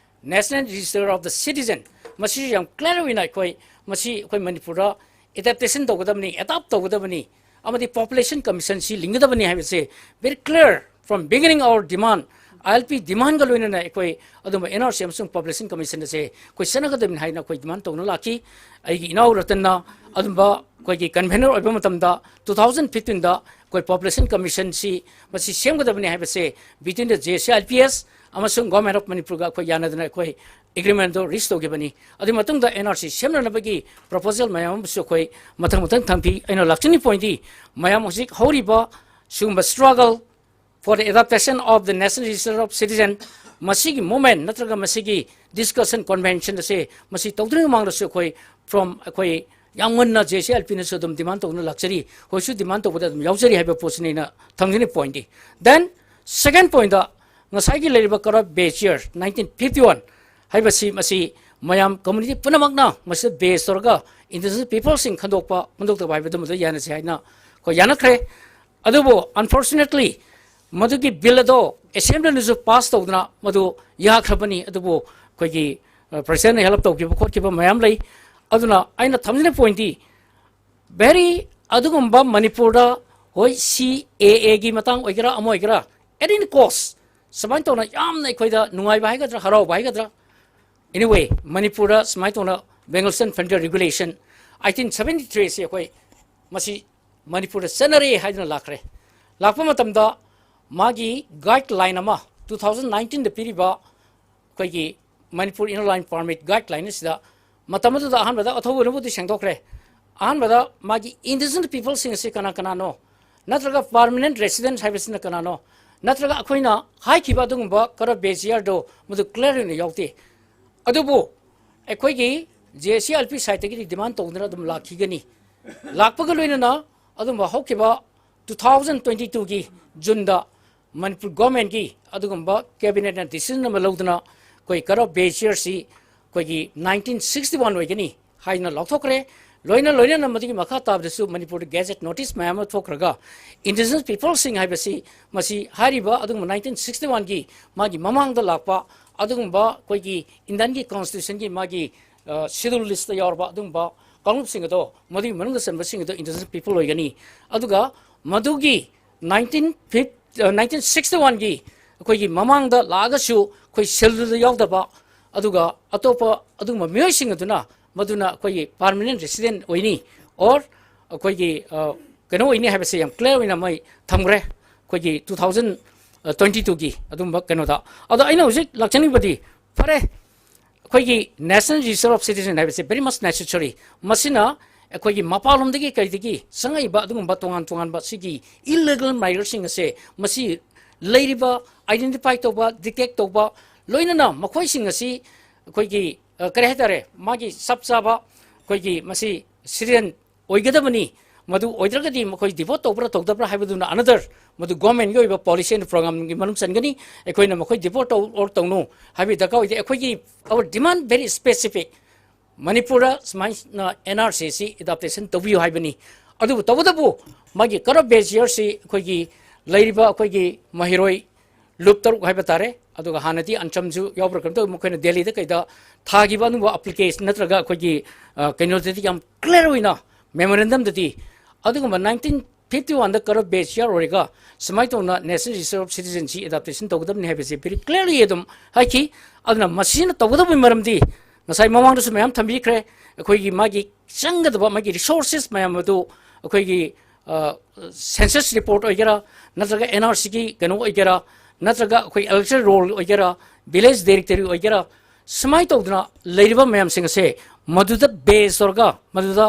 national register of the citizen, ꯃꯁꯤꯁꯨ ꯌꯥꯝ ꯀ꯭ꯂꯤꯌꯥꯔ ꯑꯣꯏꯅ ꯑꯩꯈꯣꯏ ꯃꯁꯤ ꯑꯩꯈꯣꯏ ꯃꯅꯤꯄꯨꯔꯗ ꯑꯦꯗꯥꯞꯇꯦꯁꯟ ꯇꯧꯒꯗꯕꯅꯤ, ꯑꯦꯗꯥꯞ ꯇꯧꯒꯗꯕꯅꯤ ꯑꯃꯗꯤ ꯄꯣꯄꯨꯂꯦꯁꯟ ꯀꯃꯤꯁꯟꯁꯤ ꯂꯤꯡꯒꯗꯕꯅꯤ ꯍꯥꯏꯕꯁꯦ very clear from beginning our demand, I L P ꯗꯤꯃꯥꯟꯒ ꯂꯣꯏꯅꯅ ꯑꯩꯈꯣꯏ ꯑꯗꯨꯝꯕ ꯑꯦꯟ ꯑꯥꯔ ꯁꯤ ꯑꯃꯁꯨꯡ ꯄꯣꯄꯨꯂꯦꯁꯟ ꯀꯃꯤꯁꯟ ꯑꯁꯦ ꯑꯩꯈꯣꯏ ꯆꯠꯅꯒꯗꯕꯅꯤ ꯍꯥꯏꯅ ꯑꯩꯈꯣꯏ ꯗꯤꯃꯥꯟ ꯇꯧꯅ ꯂꯥꯛꯈꯤ꯫ ꯑꯩꯒꯤ ꯏꯅꯥꯎ ꯔꯇꯟꯅ ꯑꯗꯨꯝꯕ ꯑꯩꯈꯣꯏꯒꯤ ꯀꯟꯚꯦꯅꯔ ꯑꯣꯏꯕ ꯃꯇꯝꯗ ꯇꯨ ꯊꯥꯎꯖꯟ ꯐꯤꯐꯇꯤꯟꯗ ꯑꯩꯈꯣꯏ ꯄꯣꯄꯨꯂꯦꯁꯟ ꯀꯃꯤꯁꯟꯁꯤ ꯃꯁꯤ ꯁꯦꯝꯒꯗꯕꯅꯤ ꯍꯥꯏꯕꯁꯦ between the J C I L P S ꯑꯃꯁꯨꯡ ꯒꯣꯔꯃꯦꯟ ꯑꯣꯐ ꯃꯅꯤꯄꯨꯔꯒ ꯑꯩꯈꯣꯏ ꯌꯥꯅꯗꯅ ꯑꯩꯈꯣꯏ ꯑꯦꯒ꯭ꯔꯤꯃꯦꯟꯗꯣ ꯔꯤꯆ ꯇꯧꯈꯤꯕꯅꯤ꯫ ꯑꯗꯨꯒꯤ ꯃꯇꯨꯡꯗ ꯑꯦꯟ ꯑꯥꯔ ꯁꯤ ꯁꯦꯝꯅꯅꯕꯒꯤ ꯄ꯭ꯔꯣꯄꯣꯖꯦꯜ ꯃꯌꯥꯝ ꯑꯃꯁꯨ ꯑꯩꯈꯣꯏ ꯃꯊꯪ ꯃꯊꯪ ꯊꯝꯈꯤ꯫ ꯑꯩꯅ ꯂꯥꯛꯆꯅꯤꯡꯉꯤ ꯄꯣꯏꯟꯗꯤ ꯃꯌꯥꯝ ꯍꯧꯖꯤꯛ ꯍꯧꯔꯤꯕ ꯁꯤꯒꯨꯝꯕ struggle for the adaptation of the National Register of Citizen, ꯃꯁꯤꯒꯤ ꯃꯨꯞꯃꯦꯟ ꯅꯠꯇ꯭ꯔꯒ ꯃꯁꯤꯒꯤ ꯗꯤꯁꯀꯁꯟ ꯀꯟꯚꯦꯟꯁꯟ ꯑꯁꯦ ꯃꯁꯤ ꯇꯧꯗ꯭ꯔꯤꯉꯩ ꯃꯃꯥꯡꯗꯁꯨ ꯑꯩꯈꯣꯏ ꯐ꯭ꯔꯣꯝ ꯑꯩꯈꯣꯏ ꯌꯥꯝ ꯉꯟꯅ J C I L P ꯅꯁꯨ ꯑꯗꯨꯝ ꯗꯤꯃꯥꯟ ꯇꯧꯗꯨꯅ ꯂꯥꯛꯆꯔꯤ, ꯍꯧꯖꯤꯛꯁꯨ ꯗꯤꯃꯥꯟ ꯇꯧꯕꯗ ꯑꯗꯨꯝ ꯌꯥꯎꯖꯔꯤ ꯍꯥꯏꯕ ꯄꯣꯠꯁꯤꯅꯤ ꯑꯩꯅ ꯊꯝꯖꯅꯤꯡꯉꯤ ꯄꯣꯏꯟꯗꯤ꯫ ꯗꯦꯟ ꯁꯦꯀꯦꯟ ꯄꯣꯏꯟꯗ ꯉꯁꯥꯏꯒꯤ ꯂꯩꯔꯤꯕ ꯀꯔꯞ ꯕꯦꯁ ꯌꯔ ꯅꯥꯏꯟꯇꯤꯟ ꯐꯤꯐꯇꯤ ꯋꯥꯟ ꯍꯥꯏꯕꯁꯤ ꯃꯁꯤ ꯃꯌꯥꯝ ꯀꯝꯃꯨꯅꯤꯇꯤ ꯄꯨꯝꯅꯃꯛꯅ ꯃꯁꯤꯗ ꯕꯦꯁ ꯇꯧꯔꯒ ꯏꯟꯗꯤꯖꯤꯅꯁ ꯄꯤꯄꯜꯁꯤꯡ ꯈꯟꯗꯣꯛꯄ ꯈꯟꯗꯣꯛꯇꯕ ꯍꯥꯏꯕꯗꯨ ꯃꯗꯨ ꯌꯥꯅꯁꯤ ꯍꯥꯏꯅ ꯑꯩꯈꯣꯏ ꯌꯥꯅꯈ꯭ꯔꯦ꯫ ꯑꯗꯨꯕꯨ ꯑꯟꯐꯣꯔꯆꯨꯅꯦꯠꯂꯤ ꯃꯗꯨꯒꯤ ꯕꯤꯜ ꯑꯗꯣ ꯑꯦꯁꯦꯝꯕ꯭ꯂꯤꯅꯁꯨ ꯄꯥꯁ ꯇꯧꯗꯅ ꯃꯗꯨ ꯌꯥꯈ꯭ꯔꯕꯅꯤ꯫ ꯑꯗꯨꯕꯨ ꯑꯩꯈꯣꯏꯒꯤ ꯄ꯭ꯔꯁꯤꯗꯦꯟꯅ ꯍꯦꯜꯞ ꯇꯧꯈꯤꯕ ꯈꯣꯠꯈꯤꯕ ꯃꯌꯥꯝ ꯂꯩ꯫ ꯑꯗꯨꯅ ꯑꯩꯅ ꯊꯝꯖꯅꯤꯡꯕ ꯄꯣꯏꯟꯗꯤ ꯚꯦꯔꯤ ꯑꯗꯨꯒꯨꯝꯕ ꯃꯅꯤꯄꯨꯔꯗ ꯍꯣꯏ ꯁꯤ ꯑꯦ ꯑꯦꯒꯤ ꯃꯇꯥꯡ ꯑꯣꯏꯒꯦꯔꯥ ꯑꯃ ꯑꯣꯏꯒꯦꯔꯥ at any cost ꯁꯨꯃꯥꯏꯅ ꯇꯧꯅ ꯌꯥꯝꯅ ꯑꯩꯈꯣꯏꯗ ꯅꯨꯡꯉꯥꯏꯕ ꯍꯥꯏꯒꯗ꯭ꯔꯥ ꯍꯔꯥꯎꯕ ꯍꯥꯏꯒꯗ꯭ꯔꯥ, ꯑꯦꯅꯤꯋꯦ, ꯃꯅꯤꯄꯨꯔꯗ ꯁꯨꯃꯥꯏꯅ ꯇꯧꯅ ꯕꯦꯡꯒꯜꯁꯟ ꯐꯦꯗꯔꯦꯜ ꯔꯤꯒꯨꯂꯦꯁꯟ ꯑꯩꯠꯇꯤꯟ ꯁꯕꯦꯟꯇꯤ ꯊ꯭ꯔꯤꯁꯤ ꯑꯩꯈꯣꯏ ꯃꯁꯤ ꯃꯅꯤꯄꯨꯔꯗ ꯆꯠꯅꯔꯦ ꯍꯥꯏꯗꯨꯅ ꯂꯥꯛꯈ꯭ꯔꯦ꯫ ꯂꯥꯛꯄ ꯃꯇꯝꯗ ꯃꯥꯒꯤ ꯒꯥꯏꯗꯂꯥꯏꯟ ꯑꯃ ꯇꯨ ꯊꯥꯎꯖꯟ ꯅꯥꯏꯟꯇꯤꯟꯗ ꯄꯤꯔꯤꯕ ꯑꯩꯈꯣꯏꯒꯤ Manipur inner line permit guideline ꯑꯁꯤꯗ ꯃꯇꯝ ꯑꯗꯨꯗ ꯑꯍꯥꯟꯕꯗ ꯑꯊꯧꯕꯅꯕꯨꯗꯤ ꯁꯦꯡꯗꯣꯛꯈ꯭ꯔꯦ꯫ ꯑꯍꯥꯟꯕꯗ ꯃꯥꯒꯤ ꯏꯟꯗꯤꯖꯤꯅꯁ ꯄꯤꯄꯜꯁꯤꯡ ꯑꯁꯤ ꯀꯅꯥ ꯀꯅꯥꯅꯣ, ꯅꯠꯇ꯭ꯔꯒ ꯄꯥꯔꯃꯅꯦꯟ ꯔꯦꯁꯤꯗꯦꯟꯠ ꯍꯥꯏꯕꯁꯤꯅ ꯀꯅꯥꯅꯣ, ꯅꯠꯇ꯭ꯔꯒ ꯑꯩꯈꯣꯏꯅ ꯍꯥꯏꯈꯤꯕ ꯑꯗꯨꯒꯨꯝꯕ ꯀꯔꯞ ꯕꯦꯁ ꯌꯔꯗꯣ ꯃꯗꯨ ꯀ꯭ꯂꯤꯌꯥꯔ ꯑꯣꯏꯅ ꯌꯥꯎꯗꯦ꯫ ꯑꯗꯨꯕꯨ ꯑꯩꯈꯣꯏꯒꯤ J S C L P ꯁꯥꯏꯠꯇꯒꯤꯗꯤ ꯗꯤꯃꯥꯟ ꯇꯧꯗꯨꯅ ꯑꯗꯨꯝ ꯂꯥꯛꯈꯤꯒꯅꯤ꯫ ꯂꯥꯛꯄꯒ ꯂꯣꯏꯅꯅ ꯑꯗꯨꯝꯕ ꯍꯧꯈꯤꯕ ꯇꯨ ꯊꯥꯎꯖꯟ ꯇ꯭ꯋꯦꯟꯇꯤ ꯇꯨꯒꯤ ꯖꯨꯟꯗ ꯃꯅꯤꯄꯨꯔ ꯒꯣꯔꯃꯦꯟꯒꯤ ꯑꯗꯨꯒꯨꯝꯕ ꯀꯦꯕꯤꯅꯦꯠꯅ ꯗꯤꯁꯤꯖꯟ ꯑꯃ ꯂꯧꯗꯨꯅ ꯑꯩꯈꯣꯏ ꯀꯠ ꯑꯣꯐ ꯕꯦꯖ ꯌꯔꯁꯤ ꯑꯩꯈꯣꯏꯒꯤ ꯅꯥꯏꯟꯇꯤꯟ ꯁꯤꯛꯁꯇꯤ ꯋꯥꯟ ꯑꯣꯏꯒꯅꯤ ꯍꯥꯏꯅ ꯂꯥꯎꯊꯣꯛꯈ꯭ꯔꯦ꯫ ꯂꯣꯏꯅ ꯂꯣꯏꯅꯅ ꯃꯗꯨꯒꯤ ꯃꯈꯥ ꯇꯥꯕꯗꯁꯨ ꯃꯅꯤꯄꯨꯔꯗ ꯒꯦꯖꯦꯠ ꯅꯣꯇꯤꯁ ꯃꯌꯥꯝ ꯑꯃ ꯊꯣꯛꯈ꯭ꯔꯒ ꯏꯟꯗꯤꯖꯤꯅꯁ ꯄꯤꯄꯜꯁꯤꯡ ꯍꯥꯏꯕꯁꯤ ꯃꯁꯤ ꯍꯥꯏꯔꯤꯕ ꯑꯗꯨꯒꯨꯝꯕ ꯅꯥꯏꯟꯇꯤꯟ ꯁꯤꯛꯁꯇꯤ ꯋꯥꯟꯒꯤ ꯃꯥꯒꯤ ꯃꯃꯥꯡꯗ ꯂꯥꯛꯄ ꯑꯗꯨꯒꯨꯝꯕ ꯑꯩꯈꯣꯏꯒꯤ ꯏꯟꯗꯤꯌꯟꯒꯤ ꯀꯣꯟꯁꯇꯤꯇ꯭ꯌꯨꯁꯟꯒꯤ ꯃꯥꯒꯤ ꯁꯤꯗꯨꯜ ꯂꯤꯁꯇ ꯌꯥꯎꯔꯕ ꯑꯗꯨꯒꯨꯝꯕ ꯀꯥꯡꯂꯨꯞꯁꯤꯡ ꯑꯗꯣ ꯃꯗꯨꯒꯤ ꯃꯅꯨꯡꯗ ꯆꯟꯕꯁꯤꯡ ꯑꯗꯣ ꯏꯟꯗꯤꯖꯤꯅꯁ ꯄꯤꯄꯜ ꯑꯣꯏꯒꯅꯤ꯫ ꯑꯗꯨꯒ ꯃꯗꯨꯒꯤ ꯅꯥꯏꯟꯇꯤꯟ ꯐꯤꯐ ꯅꯥꯏꯟꯇꯤꯟ ꯁꯤꯛꯁꯇꯤ ꯋꯥꯟꯒꯤ ꯑꯩꯈꯣꯏꯒꯤ ꯃꯃꯥꯡꯗ ꯂꯥꯛꯑꯒꯁꯨ ꯑꯩꯈꯣꯏ ꯁꯤꯗꯨꯜꯗ ꯌꯥꯎꯗꯕ ꯑꯗꯨꯒ ꯑꯇꯣꯞꯄ ꯑꯗꯨꯒꯨꯝꯕ ꯃꯤꯑꯣꯏꯁꯤꯡ ꯑꯗꯨꯅ ꯃꯗꯨꯅ ꯑꯩꯈꯣꯏꯒꯤ ꯄꯥꯔꯃꯅꯦꯟ ꯔꯦꯁꯤꯗꯦꯟ ꯑꯣꯏꯅꯤ, ꯑꯣꯔ ꯑꯩꯈꯣꯏꯒꯤ ꯑ, ꯀꯩꯅꯣ ꯑꯣꯏꯅꯤ ꯍꯥꯏꯕꯁꯦ ꯌꯥꯝ ꯀ꯭ꯂꯤꯌꯥꯔ ꯑꯣꯏꯅ ꯃꯣꯏ ꯊꯝꯈ꯭ꯔꯦ ꯑꯩꯈꯣꯏꯒꯤ ꯇꯨ ꯊꯥꯎꯖꯟ ꯇ꯭ꯋꯦꯟꯇꯤ ꯇꯨꯒꯤ ꯑꯗꯨꯝꯕ ꯀꯩꯅꯣꯗ꯫ ꯑꯗꯣ ꯑꯩꯅ ꯍꯧꯖꯤꯛ ꯂꯥꯛꯆꯅꯤꯡꯕꯗꯤ, ꯐꯔꯦ, ꯑꯩꯈꯣꯏꯒꯤ ꯅꯦꯁꯅꯦꯜ ꯔꯦꯖꯤꯁꯇꯔ ꯑꯣꯐ ꯁꯤꯇꯤꯖꯟ ꯍꯥꯏꯕꯁꯦ ꯚꯦꯔꯤ ꯃꯁ ꯅꯦꯁꯦꯁꯔꯤ꯫ ꯃꯁꯤꯅ ꯑꯩꯈꯣꯏꯒꯤ ꯃꯄꯥꯟꯂꯣꯝꯗꯒꯤ ꯀꯩꯗꯒꯤ ꯆꯪꯉꯛꯏꯕ ꯑꯗꯨꯒꯨꯝꯕ ꯇꯣꯉꯥꯟ ꯇꯣꯉꯥꯟꯕ ꯁꯤꯒꯤ ꯏꯂꯤꯒꯦꯜ ꯃꯥꯏꯒ꯭ꯔꯦꯟꯁꯤꯡ ꯑꯁꯦ ꯃꯁꯤ ꯂꯩꯔꯤꯕ, ꯑꯥꯏꯗꯦꯟꯇꯤꯐꯥꯏ ꯇꯧꯕ, ꯗꯤꯇꯦꯛ ꯇꯧꯕ, ꯂꯣꯏꯅꯅ ꯃꯈꯣꯏꯁꯤꯡ ꯑꯁꯤ ꯑꯩꯈꯣꯏꯒꯤ ꯑ, ꯀꯔꯤ ꯍꯥꯏꯇꯥꯔꯦ, ꯃꯥꯒꯤ ꯆꯞ ꯆꯥꯕ ꯑꯩꯈꯣꯏꯒꯤ ꯃꯁꯤ ꯁꯤꯇꯤꯖꯟ ꯑꯣꯏꯒꯗꯕꯅꯤ꯫ ꯃꯗꯨ ꯑꯣꯏꯗ꯭ꯔꯒꯗꯤ ꯃꯈꯣꯏ ꯗꯤꯄꯣꯔꯠ ꯇꯧꯕ꯭ꯔꯥ ꯇꯧꯗꯕ꯭ꯔꯥ ꯍꯥꯏꯕꯗꯨꯅ ꯑꯅꯗꯔ, ꯃꯗꯨ ꯒꯣꯔꯃꯦꯟꯒꯤ ꯑꯣꯏꯕ ꯄꯣꯂꯤꯁꯤ ꯑꯦꯟ ꯄ꯭ꯔꯣꯒ꯭ꯔꯥꯝꯒꯤ ꯃꯅꯨꯡ ꯆꯟꯒꯅꯤ꯫ ꯑꯩꯈꯣꯏꯅ ꯃꯈꯣꯏ ꯗꯤꯄꯣꯔꯠ ꯇꯧ ꯑꯣꯔ ꯇꯧꯅꯨ ꯍꯥꯏꯕꯒꯤ ꯗꯔꯀꯥꯔ ꯑꯣꯏꯗꯦ꯫ ꯑꯩꯈꯣꯏꯒꯤ our demand very specific, ꯃꯅꯤꯄꯨꯔꯗ ꯁꯨꯃꯥꯏꯅ ꯑꯦꯟ ꯑꯥꯔ ꯁꯤ ꯁꯤ ꯑꯦꯗꯥꯞꯇꯦꯁꯟ ꯇꯧꯕꯤꯌꯨ ꯍꯥꯏꯕꯅꯤ꯫ ꯑꯗꯨꯕꯨ ꯇꯧꯕꯇꯕꯨ ꯃꯥꯒꯤ ꯀꯠ ꯑꯣꯐ ꯕꯦꯖ ꯌꯔꯁꯤ ꯑꯩꯈꯣꯏꯒꯤ ꯂꯩꯔꯤꯕ ꯑꯩꯈꯣꯏꯒꯤ ꯃꯍꯩꯔꯣꯏ ꯂꯨꯞ ꯇꯔꯨꯛ ꯍꯥꯏꯕ ꯇꯥꯔꯦ꯫ ꯑꯗꯨꯒ ꯍꯥꯟꯅꯗꯤ ꯑꯟꯆꯝꯁꯨ ꯌꯥꯎꯕ꯭ꯔꯥ ꯀꯩꯅꯣ ꯇꯧꯋꯤ, ꯃꯈꯣꯏꯅ ꯗꯦꯜꯂꯤꯗ ꯀꯩꯗ ꯊꯥꯈꯤꯕ ꯑꯗꯨꯒꯨꯝꯕ ꯑꯦꯄ꯭ꯂꯤꯀꯦꯁꯟ ꯅꯠꯇ꯭ꯔꯒ ꯑꯩꯈꯣꯏꯒꯤ, ꯑ, ꯀꯩꯅꯣꯗꯗꯤ ꯌꯥꯝ ꯀ꯭ꯂꯤꯌꯥꯔ ꯑꯣꯏꯅ ꯃꯦꯃꯣꯔꯦꯟꯗꯝꯗꯗꯤ ꯑꯗꯨꯒꯨꯝꯕ ꯅꯥꯏꯟꯇꯤꯟ ꯐꯤꯐꯇꯤ ꯋꯥꯟꯗ ꯀꯠ ꯑꯣꯐ ꯕꯦꯖ ꯌꯔ ꯑꯣꯏꯔꯒ ꯁꯨꯃꯥꯏꯅ ꯇꯧꯅ ꯅꯦꯁꯅꯦꯜ ꯔꯦꯖꯤꯁꯇꯔ ꯑꯣꯐ ꯁꯤꯇꯤꯖꯟꯁꯤ ꯑꯦꯗꯥꯞꯇꯦꯁꯟ ꯇꯧꯒꯗꯕꯅꯤ ꯍꯥꯏꯕꯁꯦ ꯚꯦꯔꯤ ꯀ꯭ꯂꯤꯌꯥꯔꯂꯤ ꯑꯗꯨꯝ ꯍꯥꯏꯈꯤ꯫ ꯑꯗꯨꯅ ꯃꯁꯤꯅ ꯇꯧꯒꯗꯕꯒꯤ ꯃꯔꯝꯗꯤ ꯉꯁꯥꯏ ꯃꯃꯥꯡꯗꯁꯨ ꯃꯌꯥꯝ ꯊꯝꯕꯤꯈ꯭ꯔꯦ꯫ ꯑꯩꯈꯣꯏꯒꯤ ꯃꯥꯒꯤ ꯆꯪꯒꯗꯕ ꯃꯥꯒꯤ ꯔꯤꯁꯣꯔꯁꯦꯁ ꯃꯌꯥꯝ ꯑꯗꯨ ꯑꯩꯈꯣꯏꯒꯤ, ꯑ, ꯁꯦꯟꯁꯁ ꯔꯤꯄꯣꯔꯠ ꯑꯣꯏꯒꯦꯔꯥ, ꯅꯠꯇ꯭ꯔꯒ ꯑꯦꯟ ꯑꯥꯔ ꯁꯤꯒꯤ ꯀꯩꯅꯣ ꯑꯣꯏꯒꯦꯔꯥ, ꯅꯠꯇ꯭ꯔꯒ ꯑꯩꯈꯣꯏ ꯏꯂꯦꯛꯇꯣꯔꯦꯜ ꯔꯣꯜ ꯑꯣꯏꯒꯦꯔꯥ, ꯚꯤꯂꯦꯖ ꯗꯥꯏꯔꯦꯛꯇꯔꯤ ꯑꯣꯏꯒꯦꯔꯥ, ꯁꯨꯃꯥꯏꯅ ꯇꯧꯗꯅ ꯂꯩꯔꯤꯕ ꯃꯌꯥꯝꯁꯤꯡ ꯑꯁꯦ ꯃꯗꯨꯗ ꯕꯦꯖ ꯇꯧꯔꯒ ꯃꯗꯨꯗ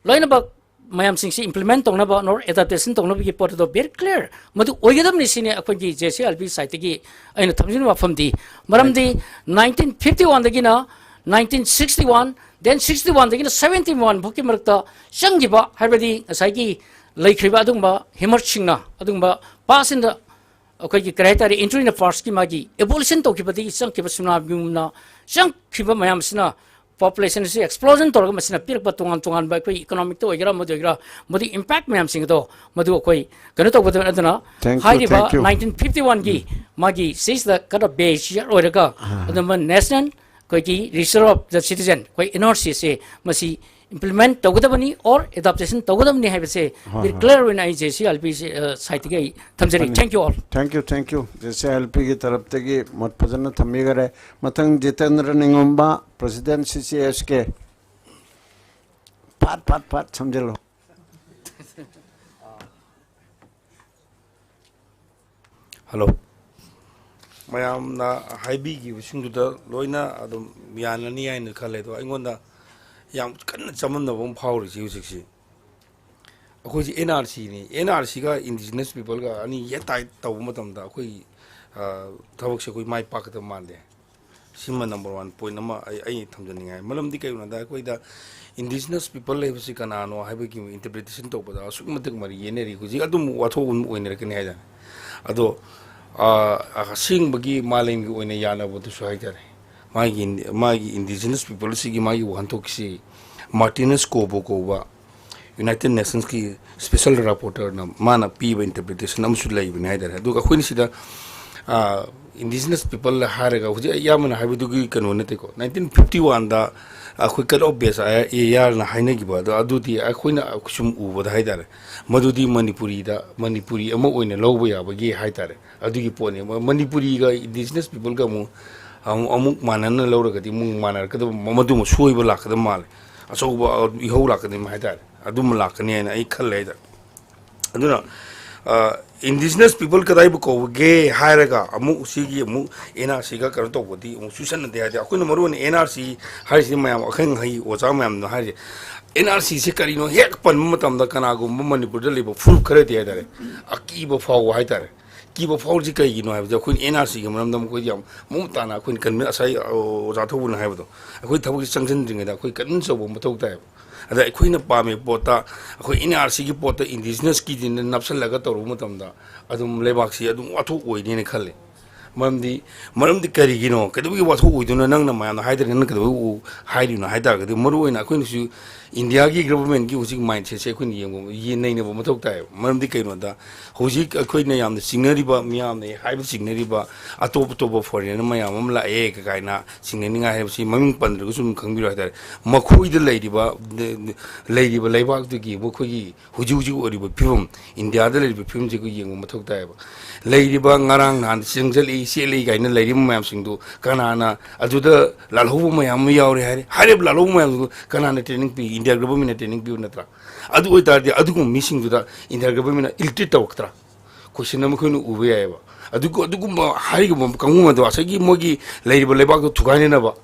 ꯂꯣꯏꯅꯃꯛ ꯃꯌꯥꯝꯁꯤꯡꯁꯤ ꯏꯝꯄ꯭ꯂꯤꯃꯦꯟ ꯇꯧꯅꯕ ꯑꯣꯔ ꯑꯦꯗꯥꯞꯇꯦꯁꯟ ꯇꯧꯅꯕꯒꯤ ꯄꯣꯠ ꯑꯗꯣ ꯚꯦꯔꯤ ꯀ꯭ꯂꯤꯌꯥꯔ ꯃꯗꯨ ꯑꯣꯏꯒꯗꯕꯅꯤ ꯁꯤꯅꯤ ꯑꯩꯈꯣꯏꯒꯤ ꯖꯦ ꯁꯤ ꯑꯦꯜ ꯄꯤ ꯁꯥꯏꯠꯇꯒꯤ ꯑꯩꯅ ꯊꯝꯖꯅꯤꯡꯕ ꯋꯥꯐꯝꯗꯤ꯫ ꯃꯔꯝꯗꯤ ꯅꯥꯏꯟꯇꯤꯟ ꯐꯤꯐꯇꯤ ꯋꯥꯟꯗꯒꯤꯅ nineteen sixty one Then sixty one ꯗꯒꯤꯅ seventy one ꯐꯥꯎꯒꯤ ꯃꯔꯛꯇ ꯆꯪꯈꯤꯕ, ꯍꯥꯏꯕꯗꯤ ꯉꯁꯥꯏꯒꯤ ꯂꯩꯈ꯭ꯔꯤꯕ ꯑꯗꯨꯒꯨꯝꯕ ꯍꯦꯃꯔꯁꯤꯡꯅ, ꯑꯗꯨꯒꯨꯝꯕ past in the, ꯑꯩꯈꯣꯏꯒꯤ ꯀꯔꯤ ꯍꯥꯏꯇꯥꯔꯦ, entry in the past ꯀꯤ ꯃꯥꯒꯤ abolition ꯇꯧꯈꯤꯕꯗꯒꯤ ꯆꯪꯈꯤꯕ ꯁꯨꯅꯥꯃꯤꯒꯨꯝꯅ ꯆꯪꯈꯤꯕ ꯃꯌꯥꯝꯁꯤꯅ population ꯑꯁꯤ explosion ꯇꯧꯔꯒ ꯃꯁꯤꯅ ꯄꯤꯔꯛꯄ ꯇꯣꯉꯥꯟ ꯇꯣꯉꯥꯟꯕ ꯑꯩꯈꯣꯏ economic ꯇ ꯑꯣꯏꯒꯦꯔꯥ, ꯑꯃꯗ ꯑꯣꯏꯒꯦꯔꯥ, ꯃꯗꯨꯒꯤ impact ꯃꯌꯥꯝꯁꯤꯡ ꯑꯗꯣ ꯃꯗꯨ ꯑꯩꯈꯣꯏ ꯀꯩꯅꯣ ꯇꯧꯒꯗꯕꯅꯤ꯫ ꯑꯗꯨꯅ Thank you, ꯍꯥꯏꯔꯤꯕ thank you. nineteen fifty one ꯒꯤ ꯃꯥꯒꯤ ꯁꯤꯁꯤꯗ ꯀꯩꯅꯣ base year ꯑꯣꯏꯔꯒ ꯑꯗꯨꯝꯕ national ꯑꯩꯈꯣꯏꯒꯤ register of the citizen, ꯑꯩꯈꯣꯏ N R C ꯁꯦ ꯃꯁꯤ implement ꯇꯧꯒꯗꯕꯅꯤ or adaptation ꯇꯧꯒꯗꯕꯅꯤ ꯍꯥꯏꯕꯁꯦ ꯍꯣꯏ, very ꯍꯣꯏ꯫ Clear ꯑꯣꯏꯅ ꯑꯩ J C I L P ꯁꯤ, ꯑ, side ꯇꯒꯤ ꯑꯩ ꯊꯝꯖꯔꯤ꯫ ꯐꯅꯤ꯫ Thank you all. Thank you, thank you. J C I L P ꯒꯤ ꯇꯔꯞꯇꯒꯤ ꯃꯣꯠ ꯐꯖꯅ ꯊꯝꯕꯤꯈꯔꯦ꯫ ꯃꯊꯪ Jitendra ꯅꯤꯉꯣꯝꯕ, President C C S K꯫ ꯐꯠ, ꯐꯠ, ꯐꯠ ꯁꯝꯖꯤꯜꯂꯣ꯫ ꯍꯜꯂꯣ꯫ ꯃꯌꯥꯝꯅ ꯍꯥꯏꯕꯤꯈꯤꯕꯁꯤꯡꯗꯨꯗ ꯂꯣꯏꯅ ꯑꯗꯨꯝ ꯌꯥꯅꯅꯤ ꯍꯥꯏꯅ ꯈꯜꯂꯦ꯫ ꯑꯗꯣ ꯑꯩꯉꯣꯟꯗ ꯌꯥꯝ ꯀꯟꯅ ꯆꯃꯝꯅꯕ ꯑꯃ ꯐꯥꯎꯔꯤꯁꯤ ꯍꯧꯖꯤꯛꯁꯤ, ꯑꯩꯈꯣꯏꯁꯤ N R C ꯅꯤ, N R C ꯒ indigenous people ꯒ ꯑꯅꯤ ꯌꯦꯠ ꯇꯥꯏ ꯇꯧꯕ ꯃꯇꯝꯗ ꯑꯩꯈꯣꯏ, ꯑ, ꯊꯕꯛꯁꯦ ꯑꯩꯈꯣꯏ ꯃꯥꯏ ꯄꯥꯛꯀꯗꯕ ꯃꯥꯟꯗꯦ꯫ ꯁꯤꯃ number one point ꯑꯃ ꯑꯩ, ꯑꯩ ꯊꯝꯖꯅꯤꯡꯉꯥꯏ꯫ ꯃꯔꯝꯗꯤ ꯀꯩꯒꯤꯅꯣꯗ ꯑꯩꯈꯣꯏꯗ indigenous people ꯍꯥꯏꯕꯁꯤ ꯀꯅꯥꯅꯣ ꯍꯥꯏꯕꯒꯤ interpretation ꯇꯧꯕꯗ ꯑꯁꯨꯛꯀꯤ ꯃꯇꯤꯛ ꯃꯔꯤ ꯌꯦꯟꯅꯔꯤ꯫ ꯍꯧꯖꯤꯛ ꯑꯗꯨꯝ ꯋꯥꯊꯣꯛ ꯑꯗꯨꯝ ꯑꯣꯏꯅꯔꯛꯀꯅꯤ ꯍꯥꯏꯇꯥꯔꯦ꯫ ꯑꯗꯣ, ꯑ, ꯑꯁꯦꯡꯕꯒꯤ ꯃꯥꯂꯦꯝꯒꯤ ꯑꯣꯏꯅ ꯌꯥꯅꯕꯗꯨꯁꯨ ꯍꯥꯏꯇꯥꯔꯦ, ꯃꯥꯒꯤ, ꯃꯥꯒꯤ indigenous people ꯁꯤꯒꯤ ꯃꯥꯒꯤ ꯋꯥꯍꯟꯊꯣꯛꯁꯤ Martinez Kobo ꯀꯧꯕ United Nations ꯀꯤ special rapporteur ꯅ ꯃꯥꯅ ꯄꯤꯕ interpretation ꯑꯃꯁꯨ ꯂꯩꯕꯅꯤ ꯍꯥꯏꯇꯥꯔꯦ꯫ ꯑꯗꯨꯒ ꯑꯩꯈꯣꯏꯅ ꯁꯤꯗ, ꯑ, indigenous people ꯍꯥꯏꯔꯒ ꯍꯧꯖꯤꯛ ꯑꯌꯥꯝꯕꯅ ꯍꯥꯏꯕꯗꯨꯒꯤ ꯀꯩꯅꯣ ꯅꯠꯇꯦꯀꯣ꯫ Nineteen fifty one ꯗ ꯑꯩꯈꯣꯏ cut off base ꯑꯥꯏ ꯑꯥꯔ ꯅ ꯍꯥꯏꯅꯈꯤꯕ ꯑꯗꯣ, ꯑꯗꯨꯗꯤ ꯑꯩꯈꯣꯏꯅ ꯁꯨꯝ ꯎꯕꯗ ꯍꯥꯏꯇꯥꯔꯦ, ꯃꯗꯨꯗꯤ ꯃꯅꯤꯄꯨꯔꯤꯗ, ꯃꯅꯤꯄꯨꯔꯤ ꯑꯃ ꯑꯣꯏꯅ ꯂꯧꯕ ꯌꯥꯕꯒꯤ ꯍꯥꯏꯇꯥꯔꯦ, ꯑꯗꯨꯒꯤ ꯄꯣꯠꯅꯤ꯫ ꯃ-, ꯃꯅꯤꯄꯨꯔꯤꯒ indigenous people ꯒ ꯑꯃꯨꯛ, ꯑꯃꯨꯛ, ꯑꯃꯨꯛ ꯃꯥꯟꯅꯅ ꯂꯧꯔꯒꯗꯤ ꯑꯃꯨꯛ ꯃꯥꯟꯅꯔꯛꯀꯗꯕ, ꯃ-, ꯃꯗꯨꯃ ꯁꯣꯏꯕ ꯂꯥꯛꯀꯗꯕ ꯃꯥꯜꯂꯦ꯫ ꯑꯆꯧꯕ ꯏꯍꯧ ꯂꯥꯛꯀꯅꯤ ꯍꯥꯏꯇꯥꯔꯦ, ꯑꯗꯨꯃ ꯂꯥꯛꯀꯅꯤ ꯍꯥꯏꯅ ꯑꯩ ꯈꯜꯂꯦ ꯍꯥꯏꯇꯥꯔꯦ꯫ ꯑꯗꯨꯅ, ꯑ, indigenous people ꯀꯗꯥꯏꯕꯨ ꯀꯧꯕꯒꯦ ꯍꯥꯏꯔꯒ ꯑꯃꯨꯛ ꯁꯤꯒꯤ ꯑꯃꯨꯛ N R C ꯒ ꯀꯩꯅꯣ ꯇꯧꯕꯗꯤ ꯑꯃꯨꯛ ꯆꯨꯁꯟꯅꯗꯦ ꯍꯥꯏꯗꯤ, ꯑꯩꯈꯣꯏꯅ ꯃꯔꯨ ꯑꯣꯏꯅ N R C ꯍꯥꯏꯔꯤꯁꯤ ꯃꯌꯥꯝ ꯑꯈꯪ ꯑꯍꯩ ꯑꯣꯖꯥ ꯃꯌꯥꯝꯅ ꯍꯥꯏꯔꯤꯁꯦ, N R C ꯁꯦ ꯀꯔꯤꯅꯣ ꯍꯦꯛ ꯄꯟꯕ ꯃꯇꯝꯗ ꯀꯅꯥꯒꯨꯝꯕ ꯃꯅꯤꯄꯨꯔꯗ ꯂꯩꯕ ꯐꯨꯔꯨꯞ ꯈꯔꯗꯤ ꯍꯥꯏꯇꯥꯔꯦ, ꯑꯀꯤꯕ ꯐꯥꯎꯕ ꯍꯥꯏꯇꯥꯔꯦ꯫ ꯀꯤꯕ ꯐꯥꯎꯔꯤꯁꯤ ꯀꯩꯒꯤꯅꯣ ꯍꯥꯏꯕꯗ, ꯑꯩꯈꯣꯏꯅ ꯑꯦꯟ ꯑꯥꯔ ꯁꯤꯒꯤ ꯃꯔꯝꯗ ꯃꯈꯣꯏ ꯌꯥꯝ ꯃꯃꯨꯠ ꯇꯥꯅ ꯑꯩꯈꯣꯏꯅ ꯀꯟꯚꯤꯟꯁ, ꯉꯁꯥꯏ ꯑꯣꯖꯥ ꯊꯧꯕꯅ ꯍꯥꯏꯕꯗꯣ, ꯑꯩꯈꯣꯏ ꯊꯕꯛꯁꯤ ꯆꯪꯁꯤꯟꯗ꯭ꯔꯤꯉꯩꯗ ꯑꯩꯈꯣꯏ ꯀꯟꯚꯤꯟꯁ ꯇꯧꯕ ꯑꯃ ꯃꯊꯧ ꯇꯥꯏꯌꯦꯕ꯫ ꯑꯗ ꯑꯩꯈꯣꯏꯅ ꯄꯥꯝꯃꯤꯕ ꯄꯣꯠꯇ, ꯑꯩꯈꯣꯏ ꯑꯦꯟ ꯑꯥꯔ ꯁꯤꯒꯤ ꯄꯣꯠꯇ ꯏꯟꯗꯤꯖꯤꯅꯁꯀꯤꯗꯤꯅ ꯅꯞꯁꯜꯂꯒ ꯇꯧꯔꯨꯕ ꯃꯇꯝꯗ, ꯑꯗꯨꯝ ꯂꯩꯕꯥꯛꯁꯤ ꯑꯗꯨꯝ ꯋꯥꯊꯣꯛ ꯑꯣꯏꯅꯦꯅ ꯈꯜꯂꯦ꯫ ꯃꯔꯝꯗꯤ, ꯃꯔꯝꯗꯤ ꯀꯔꯤꯒꯤꯅꯣ? ꯀꯩꯗꯧꯕꯒꯤ ꯋꯥꯊꯣꯛ ꯑꯣꯏꯗꯣꯏꯅꯣ? ꯅꯪꯅ ꯃꯌꯥꯝꯗ ꯍꯥꯏꯗ꯭ꯔꯦ, ꯅꯪꯅ ꯀꯩꯗꯧꯕꯒꯤ ꯎ-, ꯍꯥꯏꯔꯤꯅꯣ ꯍꯥꯏ ꯇꯥꯔꯒꯗꯤ, ꯃꯔꯨꯑꯣꯏꯅ ꯑꯩꯈꯣꯏꯅꯁꯨ ꯏꯟꯗꯤꯌꯥꯒꯤ ꯒꯚꯔꯟꯃꯦꯟꯠꯀꯤ ꯍꯧꯖꯤꯛ ꯃꯥꯏꯟꯁꯦꯠꯁꯦ ꯑꯩꯈꯣꯏꯅ ꯌꯦꯡꯕ, ꯌꯦ-, ꯅꯩꯅꯕ ꯃꯊꯧ ꯇꯥꯏꯌꯦꯕ꯫ ꯃꯔꯝꯗꯤ ꯀꯩꯅꯣꯗ, ꯍꯧꯖꯤꯛ ꯑꯩꯈꯣꯏꯅ ꯌꯥꯝꯅ ꯆꯤꯡꯅꯔꯤꯕ, ꯃꯤꯌꯥꯝꯅ ꯍꯥꯏꯕ ꯆꯤꯡꯅꯔꯤꯕ, ꯑꯇꯣꯞ ꯑꯇꯣꯞꯄ ꯐꯣꯔꯦꯟꯅꯔ ꯃꯌꯥꯝ ꯑꯃ ꯂꯥꯛꯑꯦ ꯀꯥꯏꯅ ꯆꯤꯡꯅꯅꯤꯡꯉꯥꯏ ꯍꯥꯏꯕꯁꯤ ꯃꯃꯤꯡ ꯄꯟꯗ꯭ꯔꯒꯁꯨ ꯑꯗꯨꯝ ꯈꯪꯕꯤꯔꯣ ꯍꯥꯏꯇꯥꯔꯦ꯫ ꯃꯈꯣꯏꯗ ꯂꯩꯔꯤꯕ, ꯂ-, ꯂꯩꯔꯤꯕ ꯂꯩꯕꯥꯛꯇꯨꯒꯤ ꯃꯈꯣꯏꯒꯤ ꯍꯧꯖꯤꯛ ꯍꯧꯖꯤꯛ ꯑꯣꯏꯔꯤꯕ ꯐꯤꯕꯝ, ꯏꯟꯗꯤꯌꯥꯗ ꯂꯩꯔꯤꯕ ꯐꯤꯕꯝꯁꯤ ꯑꯩꯈꯣꯏ ꯌꯦꯡꯕ ꯃꯊꯧ ꯇꯥꯏꯌꯦꯕ꯫ ꯂꯩꯔꯤꯕ ꯉꯔꯥꯡ ꯅꯍꯥꯟ ꯆꯪꯁꯤꯜꯂꯛꯏ, ꯆꯦꯜꯂꯛꯏ ꯀꯥꯏꯅ ꯂꯩꯔꯤꯕ ꯃꯌꯥꯝꯁꯤꯡꯗꯨ ꯀꯅꯥꯅ ꯑꯗꯨꯗ ꯂꯥꯜꯍꯧꯕ ꯃꯌꯥꯝ ꯑꯃ ꯌꯥꯎꯔꯦ ꯍꯥꯏꯔꯦ? ꯍꯥꯏꯔꯤꯕ ꯂꯥꯜꯍꯧꯕ ꯃꯌꯥꯝꯗꯨ ꯀꯅꯥꯅ ꯇ꯭ꯔꯦꯅꯤꯡ ꯄꯤ? ꯏꯟꯗꯤꯌꯥ ꯒꯚꯔꯟꯃꯦꯟꯠꯅ ꯇ꯭ꯔꯦꯅꯤꯡ ꯄꯤꯕ ꯅꯠꯇ꯭ꯔꯥ? ꯑꯗꯨ ꯑꯣꯏꯇꯥꯔꯗꯤ ꯑꯗꯨꯒꯨꯝꯕ ꯃꯤꯁꯤꯡꯗꯨꯗ ꯏꯟꯗꯤꯌꯥ ꯒꯚꯔꯟꯃꯦꯟꯠꯅ ꯏꯜ ꯇ꯭ꯔꯤꯠ ꯇꯧꯔꯛꯇ꯭ꯔꯥ? ꯀꯣꯏꯁꯟ ꯑꯃ ꯑꯩꯈꯣꯏꯅ ꯎꯕ ꯌꯥꯏꯌꯦꯕ꯫ ꯑꯗꯨꯒ ꯑꯗꯨꯒꯨꯝꯕ ꯍꯥꯏꯔꯤꯕ ꯀꯥꯡꯕꯨ ꯑꯗꯣ ꯉꯁꯥꯏꯒꯤ ꯃꯣꯏꯒꯤ ꯂꯩꯔꯤꯕ ꯂꯩꯕꯥꯛꯇꯣ ꯊꯨꯒꯥꯏꯅꯅꯕ,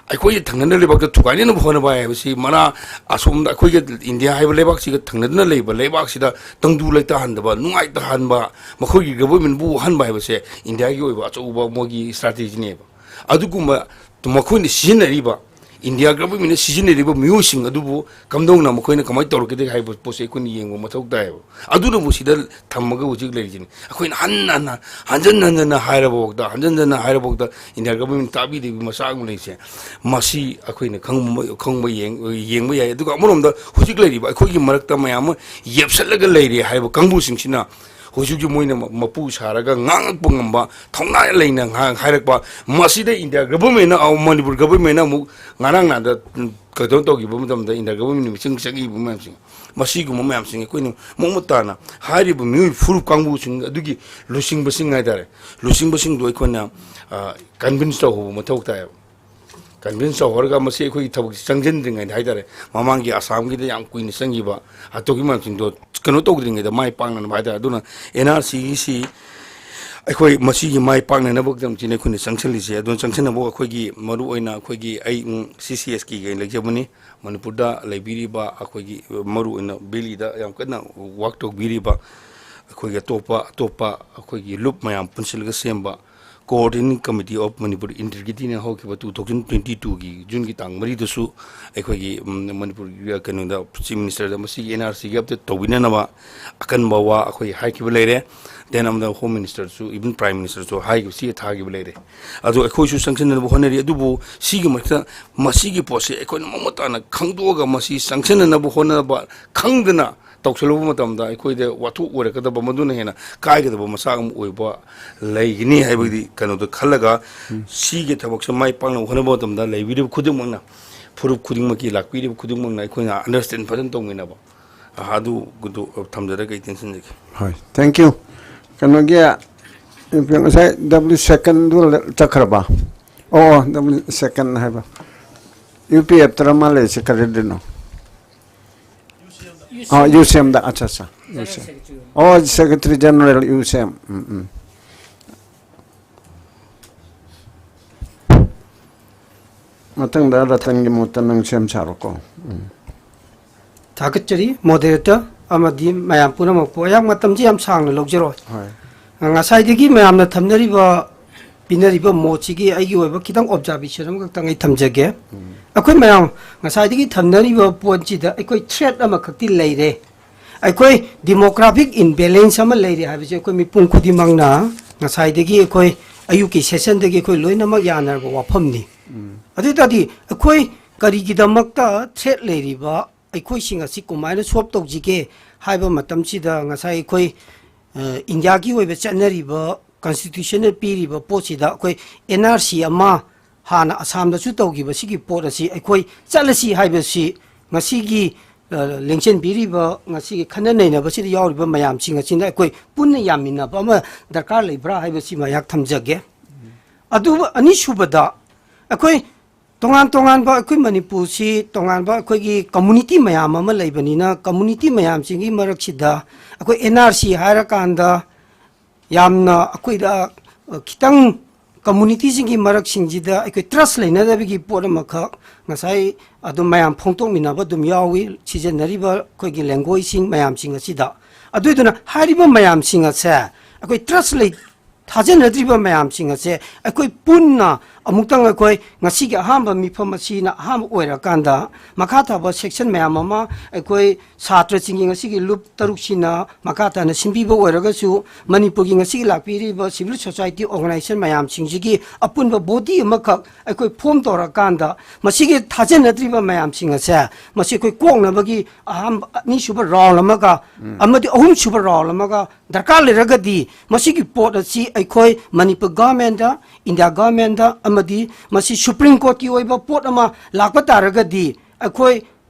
ꯑꯩꯈꯣꯏꯒꯤ ꯊꯪꯅꯅ ꯂꯩꯕꯥꯛꯇ ꯊꯨꯒꯥꯏꯅꯅꯕ ꯍꯣꯠꯅꯕ ꯍꯥꯏꯕꯁꯤ ꯃꯅꯥ ꯑꯁꯣꯝꯗ ꯑꯩꯈꯣꯏꯒꯤ ꯏꯟꯗꯤꯌꯥ ꯍꯥꯏꯕ ꯂꯩꯕꯥꯛꯁꯤꯒ ꯊꯪꯅꯗꯨꯅ ꯂꯩꯕ ꯂꯩꯕꯥꯛꯁꯤꯗ ꯇꯪꯗꯨ ꯂꯩꯇꯥꯍꯟꯗꯕ, ꯅꯨꯡꯉꯥꯏꯇꯍꯟꯕ, ꯃꯈꯣꯏꯒꯤ ꯒꯚꯔꯟꯃꯦꯟꯠꯕꯨ ꯋꯥꯍꯟꯕ ꯍꯥꯏꯕꯁꯦ ꯏꯟꯗꯤꯌꯥꯒꯤ ꯑꯣꯏꯕ ꯑꯆꯧꯕ ꯃꯣꯏꯒꯤ ꯏꯁꯇ꯭ꯔꯥꯇꯦꯖꯤꯅꯦꯕ꯫ ꯑꯗꯨꯒꯨꯝꯕ ꯃꯈꯣꯏꯅ ꯁꯤꯖꯤꯟꯅꯔꯤꯕ, ꯏꯟꯗꯤꯌꯥ ꯒꯚꯔꯟꯃꯦꯟꯠꯅ ꯁꯤꯖꯤꯟꯅꯔꯤꯕ ꯃꯤꯑꯣꯏꯁꯤꯡ ꯑꯗꯨꯕꯨ ꯀꯝꯗꯧꯅ ꯃꯈꯣꯏꯅ ꯀꯃꯥꯏꯅ ꯇꯧꯔꯛꯀꯗꯒꯦ ꯍꯥꯏꯕ ꯄꯣꯠꯁꯦ ꯑꯩꯈꯣꯏꯅ ꯌꯦꯡꯕ ꯃꯊꯧ ꯇꯥꯏꯌꯦꯕ꯫ ꯑꯗꯨꯅꯕꯨ ꯁꯤꯗ ꯊꯝꯃꯒ ꯍꯧꯖꯤꯛ ꯂꯩꯔꯤꯁꯤꯅꯤ꯫ ꯑꯩꯈꯣꯏꯅ ꯍꯟꯅ ꯍꯟꯅ, ꯍꯟꯖꯟ ꯍꯟꯖꯟꯅ ꯍꯥꯏꯔꯕꯐꯥꯎꯗ, ꯍꯟꯖꯟ ꯍꯟꯖꯟꯅ ꯍꯥꯏꯔꯕꯐꯥꯎꯗ ꯏꯟꯗꯤꯌꯥ ꯒꯚꯔꯟꯃꯦꯟꯠ ꯇꯥꯕꯤꯗꯕꯒꯤ ꯃꯆꯥꯛ ꯑꯃ ꯂꯩꯔꯤꯁꯦ, ꯃꯁꯤ ꯑꯩꯈꯣꯏꯅ ꯈꯪꯕ, ꯈꯪꯕ ꯌꯦꯡ-, ꯌꯦꯡꯕ ꯌꯥꯏ꯫ ꯑꯗꯨꯒ ꯑꯃꯔꯣꯝꯗ ꯍꯧꯖꯤꯛ ꯂꯩꯔꯤꯕ ꯑꯩꯈꯣꯏꯒꯤ ꯃꯔꯛꯇ ꯃꯌꯥꯝ ꯑꯃ ꯌꯦꯞꯁꯜꯂꯒ ꯂꯩꯔꯦ ꯍꯥꯏꯕ ꯀꯥꯡꯕꯨꯁꯤꯡꯁꯤꯅ ꯍꯧꯖꯤꯛ ꯍꯧꯖꯤꯛ ꯃꯣꯏꯅ ꯃ-, ꯃꯄꯨ ꯁꯥꯔꯒ ꯉꯥꯡꯉꯛꯄ ꯉꯝꯕ, ꯊꯧꯅꯥ ꯂꯩꯅ ꯉꯥꯡ-, ꯍꯥꯏꯔꯛꯄ, ꯃꯁꯤꯗ ꯏꯟꯗꯤꯌꯥ ꯒꯚꯔꯟꯃꯦꯟꯠꯅ, ꯑ, ꯃꯅꯤꯄꯨꯔ ꯒꯚꯔꯟꯃꯦꯟꯠꯅ ꯑꯃꯨꯛ ꯉꯔꯥꯡ ꯅꯍꯥꯟꯗ, ꯎꯝ, ꯀꯩꯅꯣ ꯇꯧꯈꯤꯕ ꯃꯇꯝꯗ ꯏꯟꯗꯤꯌꯥ ꯒꯚꯔꯟꯃꯦꯟꯠꯅ ꯃꯤꯆꯪ ꯆꯪꯈꯤꯕ ꯃꯌꯥꯝꯁꯤꯡ, ꯃꯁꯤꯒꯨꯝꯕ ꯃꯌꯥꯝꯁꯤꯡ ꯑꯩꯈꯣꯏꯅ ꯃꯃꯨꯠ ꯇꯥꯅ ꯍꯥꯏꯔꯤꯕ ꯃꯤꯑꯣꯏ ꯐꯨꯔꯨꯞ ꯀꯥꯡꯕꯨꯁꯤꯡ ꯑꯗꯨꯒꯤ ꯂꯨꯆꯤꯡꯕꯁꯤꯡ ꯍꯥꯏꯇꯥꯔꯦ, ꯂꯨꯆꯤꯡꯕꯁꯤꯡꯗꯣ ꯑꯩꯈꯣꯏꯅ, ꯑ, ꯀꯟꯚꯤꯟꯁ ꯇꯧꯍꯧꯕ ꯃꯊꯧ ꯇꯥꯏꯌꯦꯕ꯫ ꯀꯟꯚꯤꯟꯁ ꯇꯧꯍꯧꯔꯒ ꯃꯁꯤ ꯑꯩꯈꯣꯏꯒꯤ ꯊꯕꯛꯁꯤ ꯆꯪꯁꯤꯟꯗ꯭ꯔꯤꯉꯩꯗ ꯍꯥꯏꯇꯥꯔꯦ, ꯃꯃꯥꯡꯒꯤ ꯑꯁꯥꯝꯒꯤꯗ ꯌꯥꯝ ꯀꯨꯏꯅ ꯆꯪꯈꯤꯕ ꯍꯥꯇꯣꯛꯀꯤ ꯃꯌꯥꯝꯁꯤꯡꯗꯣ ꯀꯩꯅꯣ ꯇꯧꯗ꯭ꯔꯤꯉꯩꯗ ꯃꯥꯏ ꯄꯥꯛꯅꯅꯕ ꯍꯥꯏꯇꯥꯔꯦ꯫ ꯑꯗꯨꯅ ꯑꯦꯟ ꯑꯥꯔ ꯁꯤꯒꯤꯁꯤ ꯑꯩꯈꯣꯏ ꯃꯁꯤꯒꯤ ꯃꯥꯏ ꯄꯥꯛꯅꯅꯕꯒꯤꯗꯃꯛꯇꯅꯤ ꯑꯩꯈꯣꯏꯅ ꯆꯪꯁꯤꯜꯂꯤꯁꯦ꯫ ꯑꯗꯨꯅ ꯆꯪꯁꯤꯟꯅꯕ ꯑꯩꯈꯣꯏꯒꯤ ꯃꯔꯨꯑꯣꯏꯅ ꯑꯩꯈꯣꯏꯒꯤ ꯑꯩ, ꯎꯝ, ꯁꯤ ꯁꯤ ꯑꯦꯁ ꯀꯦꯒꯤ ꯑꯣꯏꯅ ꯂꯩꯖꯕꯅꯤ꯫ ꯃꯅꯤꯄꯨꯔꯗ ꯂꯩꯕꯤꯔꯤꯕ ꯑꯩꯈꯣꯏꯒꯤ ꯃꯔꯨꯑꯣꯏꯅ ꯚꯦꯂꯤꯗ ꯌꯥꯝ ꯀꯟꯅ ꯋꯥꯛ ꯇꯧꯕꯤꯔꯤꯕ ꯑꯩꯈꯣꯏꯒꯤ ꯑꯇꯣꯞꯄ ꯑꯇꯣꯞꯄ ꯑꯩꯈꯣꯏꯒꯤ ꯂꯨꯞ ꯃꯌꯥꯝ ꯄꯨꯟꯁꯤꯜꯂꯒ ꯁꯦꯝꯕ Coordinating Committee of Manipur Integrity ꯅ ꯍꯧꯈꯤꯕ two thousand twenty two ꯒꯤ June ꯒꯤ ꯇꯥꯡ ꯃꯔꯤꯗꯁꯨ ꯑꯩꯈꯣꯏꯒꯤ, ꯎꯝ, ꯃꯅꯤꯄꯨꯔꯒꯤ ꯀꯩꯅꯣꯗ Chief Minister ꯗ ꯃꯁꯤꯒꯤ N R C ꯒꯤ update ꯇꯧꯕꯤꯅꯅꯕ ꯑꯀꯟꯕ ꯋꯥ ꯑꯩꯈꯣꯏ ꯍꯥꯏꯈꯤꯕ ꯂꯩꯔꯦ꯫ Then ꯑꯃꯗ Home Minister ꯁꯨ, even Prime Minister ꯁꯨ ꯍꯥꯏꯈꯤꯕ ꯁꯤ ꯊꯥꯈꯤꯕ ꯂꯩꯔꯦ꯫ ꯑꯗꯣ ꯑꯩꯈꯣꯏꯁꯨ ꯆꯪꯁꯤꯟꯅꯕ ꯍꯣꯠꯅꯔꯤ꯫ ꯑꯗꯨꯕꯨ ꯁꯤꯒꯤ ꯃꯊꯛꯇ ꯃꯁꯤꯒꯤ ꯄꯣꯠꯁꯤ ꯑꯩꯈꯣꯏꯅ ꯃꯃꯨꯠ ꯇꯥꯅ ꯈꯪꯗꯣꯛꯑꯒ ꯃꯁꯤ ꯆꯪꯁꯤꯟꯅꯅꯕ ꯍꯣꯠꯅꯕ ꯈꯪꯗꯅ ꯇꯧꯁꯤꯜꯂꯨꯕ ꯃꯇꯝꯗ ꯑꯩꯈꯣꯏꯗ ꯋꯥꯊꯣꯛ ꯑꯣꯏꯔꯛꯀꯗꯕ, ꯃꯗꯨꯅ ꯍꯦꯟꯅ ꯀꯥꯏꯒꯗꯕ ꯃꯆꯥꯛ ꯑꯃ ꯑꯣꯏꯕ ꯂꯩꯒꯅꯤ ꯍꯥꯏꯕꯒꯤ ꯀꯩꯅꯣꯗꯣ ꯈꯜꯂꯒ, ꯁꯤꯒꯤ ꯊꯕꯛꯁꯦ ꯃꯥꯏ ꯄꯥꯛꯅꯕ ꯍꯣꯠꯅꯕ ꯃꯇꯝꯗ ꯂꯩꯕꯤꯔꯤꯕ ꯈꯨꯗꯤꯡꯃꯛꯅ, ꯐꯨꯔꯨꯞ ꯈꯨꯗꯤꯡꯃꯛꯀꯤ ꯂꯥꯛꯄꯤꯔꯤꯕ ꯈꯨꯗꯤꯡꯃꯛꯅ ꯑꯩꯈꯣꯏꯅ understand ꯐꯖꯅ ꯇꯧꯃꯤꯟꯅꯕ, ꯑꯗꯨꯒꯤꯗꯨ ꯊꯝꯖꯔꯒ ꯑꯩ ꯇꯦꯟꯁꯤꯟꯖꯒꯦ꯫ ꯍꯣꯏ, thank you꯫ ꯀꯩꯅꯣꯒꯤ, ꯉꯁꯥꯏ W second ꯗꯨ ꯆꯠꯈ꯭ꯔꯕ? ꯑꯣ, W second ꯍꯥꯏꯕ꯫ U P F ꯇꯔ ꯃꯥ ꯂꯩꯔꯤꯁꯦ ꯀꯔꯤꯗꯅꯣ? ꯑꯥ, U C M ꯗ, ꯑꯠꯆꯥ, ꯑꯠꯆꯥ, U C M꯫ ꯑꯣ, Secretary General U C M꯫ ꯎꯝ, ꯎꯝ꯫ ꯃꯊꯪꯗ ꯔꯇꯟꯒꯤ ꯃꯍꯨꯠꯇ ꯅꯪ ꯁꯦꯝ ꯁꯥꯔꯣꯀꯣ꯫ ꯎꯝ꯫ ꯊꯥꯒꯠꯆꯔꯤ moderator ꯑꯃꯗꯤ ꯃꯌꯥꯝ ꯄꯨꯝꯅꯃꯛꯄꯨ꯫ ꯑꯩꯍꯥꯛ ꯃꯇꯝꯁꯤ ꯌꯥꯝ ꯁꯥꯡꯅ ꯂꯧꯖꯔꯣꯏ꯫ ꯍꯣꯏ꯫ ꯉꯁꯥꯏꯗꯒꯤ ꯃꯌꯥꯝꯅ ꯊꯝꯅꯔꯤꯕ, ꯄꯤꯅꯔꯤꯕ ꯃꯣꯠꯁꯤꯒꯤ ꯑꯩꯒꯤ ꯑꯣꯏꯕ ꯈꯤꯇꯪ observation ꯑꯃꯈꯛꯇꯪ ꯑꯩ ꯊꯝꯖꯒꯦ꯫ ꯎꯝ꯫ ꯑꯩꯈꯣꯏ ꯃꯌꯥꯝ ꯉꯁꯥꯏꯗꯒꯤ ꯊꯝꯅꯔꯤꯕ ꯄꯣꯠꯁꯤꯗ ꯑꯩꯈꯣꯏ threat ꯑꯃꯈꯛꯇꯤ ꯂꯩꯔꯦ꯫ ꯑꯩꯈꯣꯏ demographic imbalance ꯑꯃ ꯂꯩꯔꯦ ꯍꯥꯏꯕꯁꯦ ꯑꯩꯈꯣꯏ ꯃꯤꯄꯨꯝ ꯈꯨꯗꯤꯡꯃꯛꯅ ꯉꯁꯥꯏꯗꯒꯤ ꯑꯩꯈꯣꯏ ꯑꯌꯨꯛꯀꯤ session ꯗꯒꯤ ꯑꯩꯈꯣꯏ ꯂꯣꯏꯅꯃꯛ ꯌꯥꯅꯔꯕ ꯋꯥꯐꯝꯅꯤ꯫ ꯎꯝ꯫ ꯑꯗꯨ ꯑꯣꯏ ꯇꯥꯔꯗꯤ ꯑꯩꯈꯣꯏ ꯀꯔꯤꯒꯤꯗꯃꯛꯇ threat ꯂꯩꯔꯤꯕ ꯑꯩꯈꯣꯏꯁꯤꯡ ꯑꯁꯤ ꯀꯃꯥꯏꯅ solve ꯇꯧꯁꯤꯒꯦ ꯍꯥꯏꯕ ꯃꯇꯝꯁꯤꯗ ꯉꯁꯥꯏ ꯑꯩꯈꯣꯏ, ꯑ, ꯏꯟꯗꯤꯌꯥꯒꯤ ꯑꯣꯏꯕ ꯆꯠꯅꯔꯤꯕ constitution ꯅ ꯄꯤꯔꯤꯕ ꯄꯣꯠꯁꯤꯗ ꯑꯩꯈꯣꯏ N R C ꯑꯃ ꯍꯥꯟꯅ ꯑꯁꯥꯝꯗꯁꯨ ꯇꯧꯈꯤꯕ ꯁꯤꯒꯤ ꯄꯣꯠ ꯑꯁꯤ ꯑꯩꯈꯣꯏ ꯆꯠꯂꯁꯤ ꯍꯥꯏꯕꯁꯤ ꯉꯁꯤꯒꯤ, ꯑ, ꯂꯦꯡꯁꯤꯟꯕꯤꯔꯤꯕ, ꯉꯁꯤꯒꯤ ꯈꯟꯅ ꯅꯩꯅꯕꯁꯤꯗ ꯌꯥꯎꯔꯤꯕ ꯃꯌꯥꯝꯁꯤꯡ ꯑꯁꯤꯅ ꯑꯩꯈꯣꯏ ꯄꯨꯟꯅ ꯌꯥꯃꯤꯟꯅꯕ ꯑꯃ ꯗꯔꯀꯥꯔ ꯂꯩꯕ꯭ꯔꯥ ꯍꯥꯏꯕꯁꯤ ꯃꯌꯥꯛ ꯊꯝꯖꯒꯦ꯫ ꯑꯗꯨꯒ ꯑꯅꯤꯁꯨꯕꯗ, ꯑꯩꯈꯣꯏ ꯇꯣꯉꯥꯟ ꯇꯣꯉꯥꯟꯕ, ꯑꯩꯈꯣꯏ ꯃꯅꯤꯄꯨꯔꯁꯤ ꯇꯣꯉꯥꯟꯕ ꯑꯩꯈꯣꯏꯒꯤ community ꯃꯌꯥꯝ ꯑꯃ ꯂꯩꯕꯅꯤꯅ, community ꯃꯌꯥꯝꯁꯤꯒꯤ ꯃꯔꯛꯁꯤꯗ ꯑꯩꯈꯣꯏ N R C ꯍꯥꯏꯔꯀꯥꯟꯗ ꯌꯥꯝꯅ ꯑꯩꯈꯣꯏꯗ, ꯑ, ꯈꯤꯇꯪ community ꯁꯤꯡꯒꯤ ꯃꯔꯛꯁꯤꯡꯁꯤꯗ ꯑꯩꯈꯣꯏ trust ꯂꯩꯅꯗꯕꯒꯤ ꯄꯣꯠ ꯑꯃꯈꯛ ꯉꯁꯥꯏ ꯑꯗꯨꯝ ꯃꯌꯥꯝ ꯐꯣꯡꯗꯣꯛꯃꯤꯟꯅꯕ ꯑꯗꯨꯝ ꯌꯥꯎꯏ, ꯁꯤꯖꯤꯟꯅꯔꯤꯕ ꯑꯩꯈꯣꯏꯒꯤ language ꯁꯤꯡ ꯃꯌꯥꯝꯁꯤꯡ ꯑꯁꯤꯗ꯫ ꯑꯗꯨꯗꯨꯅ ꯍꯥꯏꯔꯤꯕ ꯃꯌꯥꯝꯁꯤꯡ ꯑꯁꯦ ꯑꯩꯈꯣꯏ ꯇ꯭ꯔꯁ ꯂꯩ, ꯊꯥꯖꯅꯗ꯭ꯔꯤꯕ ꯃꯌꯥꯝꯁꯤꯡ ꯑꯁꯦ ꯑꯩꯈꯣꯏ ꯄꯨꯟꯅ ꯑꯃꯨꯛꯇꯪ ꯑꯩꯈꯣꯏ ꯉꯁꯤꯒꯤ ꯑꯍꯥꯟꯕ ꯃꯤꯐꯝ ꯑꯁꯤꯅ ꯑꯍꯥꯟꯕ ꯑꯣꯏꯔꯀꯥꯟꯗ ꯃꯈꯥ ꯊꯥꯕ ꯁꯦꯛꯁꯟ ꯃꯌꯥꯝ ꯑꯃ ꯑꯩꯈꯣꯏ ꯁꯥꯇ꯭ꯔꯁꯤꯡꯒꯤ ꯉꯁꯤꯒꯤ ꯂꯨꯞ ꯇꯔꯨꯛꯁꯤꯅ ꯃꯈꯥ ꯇꯥꯅ ꯁꯤꯟꯕꯤꯕ ꯑꯣꯏꯔꯒꯁꯨ, ꯃꯅꯤꯄꯨꯔꯒꯤ ꯉꯁꯤꯒꯤ ꯂꯥꯛꯄꯤꯔꯤꯕ ꯁꯤꯚꯤꯜ ꯁꯣꯁꯥꯏꯇꯤ ꯑꯣꯔꯒꯅꯥꯏꯖꯦꯁꯟ ꯃꯌꯥꯝꯁꯤꯡꯁꯤꯒꯤ ꯑꯄꯨꯟꯕ ꯕꯣꯗꯤ ꯑꯃꯈꯛ ꯑꯩꯈꯣꯏ ꯐꯣꯝ ꯇꯧꯔꯀꯥꯟꯗ, ꯃꯁꯤꯒꯤ ꯊꯥꯖꯅꯗ꯭ꯔꯤꯕ ꯃꯌꯥꯝꯁꯤꯡ ꯑꯁꯦ ꯃꯁꯤ ꯑꯩꯈꯣꯏ ꯀꯣꯛꯅꯕꯒꯤ ꯑꯍꯥꯟꯕ, ꯑꯅꯤꯁꯨꯕ ꯔꯥꯎꯟ ꯑꯃꯒ ꯑꯃꯗꯤ ꯑꯍꯨꯝꯁꯨꯕ ꯔꯥꯎꯟ ꯑꯃꯒ ꯗꯔꯀꯥꯔ ꯂꯩꯔꯒꯗꯤ, ꯃꯁꯤꯒꯤ ꯄꯣꯠ ꯑꯁꯤ ꯑꯩꯈꯣꯏ ꯃꯅꯤꯄꯨꯔ ꯒꯚꯔꯟꯃꯦꯟꯗ, ꯏꯟꯗꯤꯌꯥ ꯒꯚꯔꯟꯃꯦꯟꯗ ꯑꯃꯗꯤ ꯃꯁꯤ ꯁꯨꯄ꯭ꯔꯤꯝ ꯀꯣꯔꯠꯀꯤ ꯑꯣꯏꯕ ꯄꯣꯠ ꯑꯃ ꯂꯥꯛꯄ ꯇꯥꯔꯒꯗꯤ, ꯑꯩꯈꯣꯏ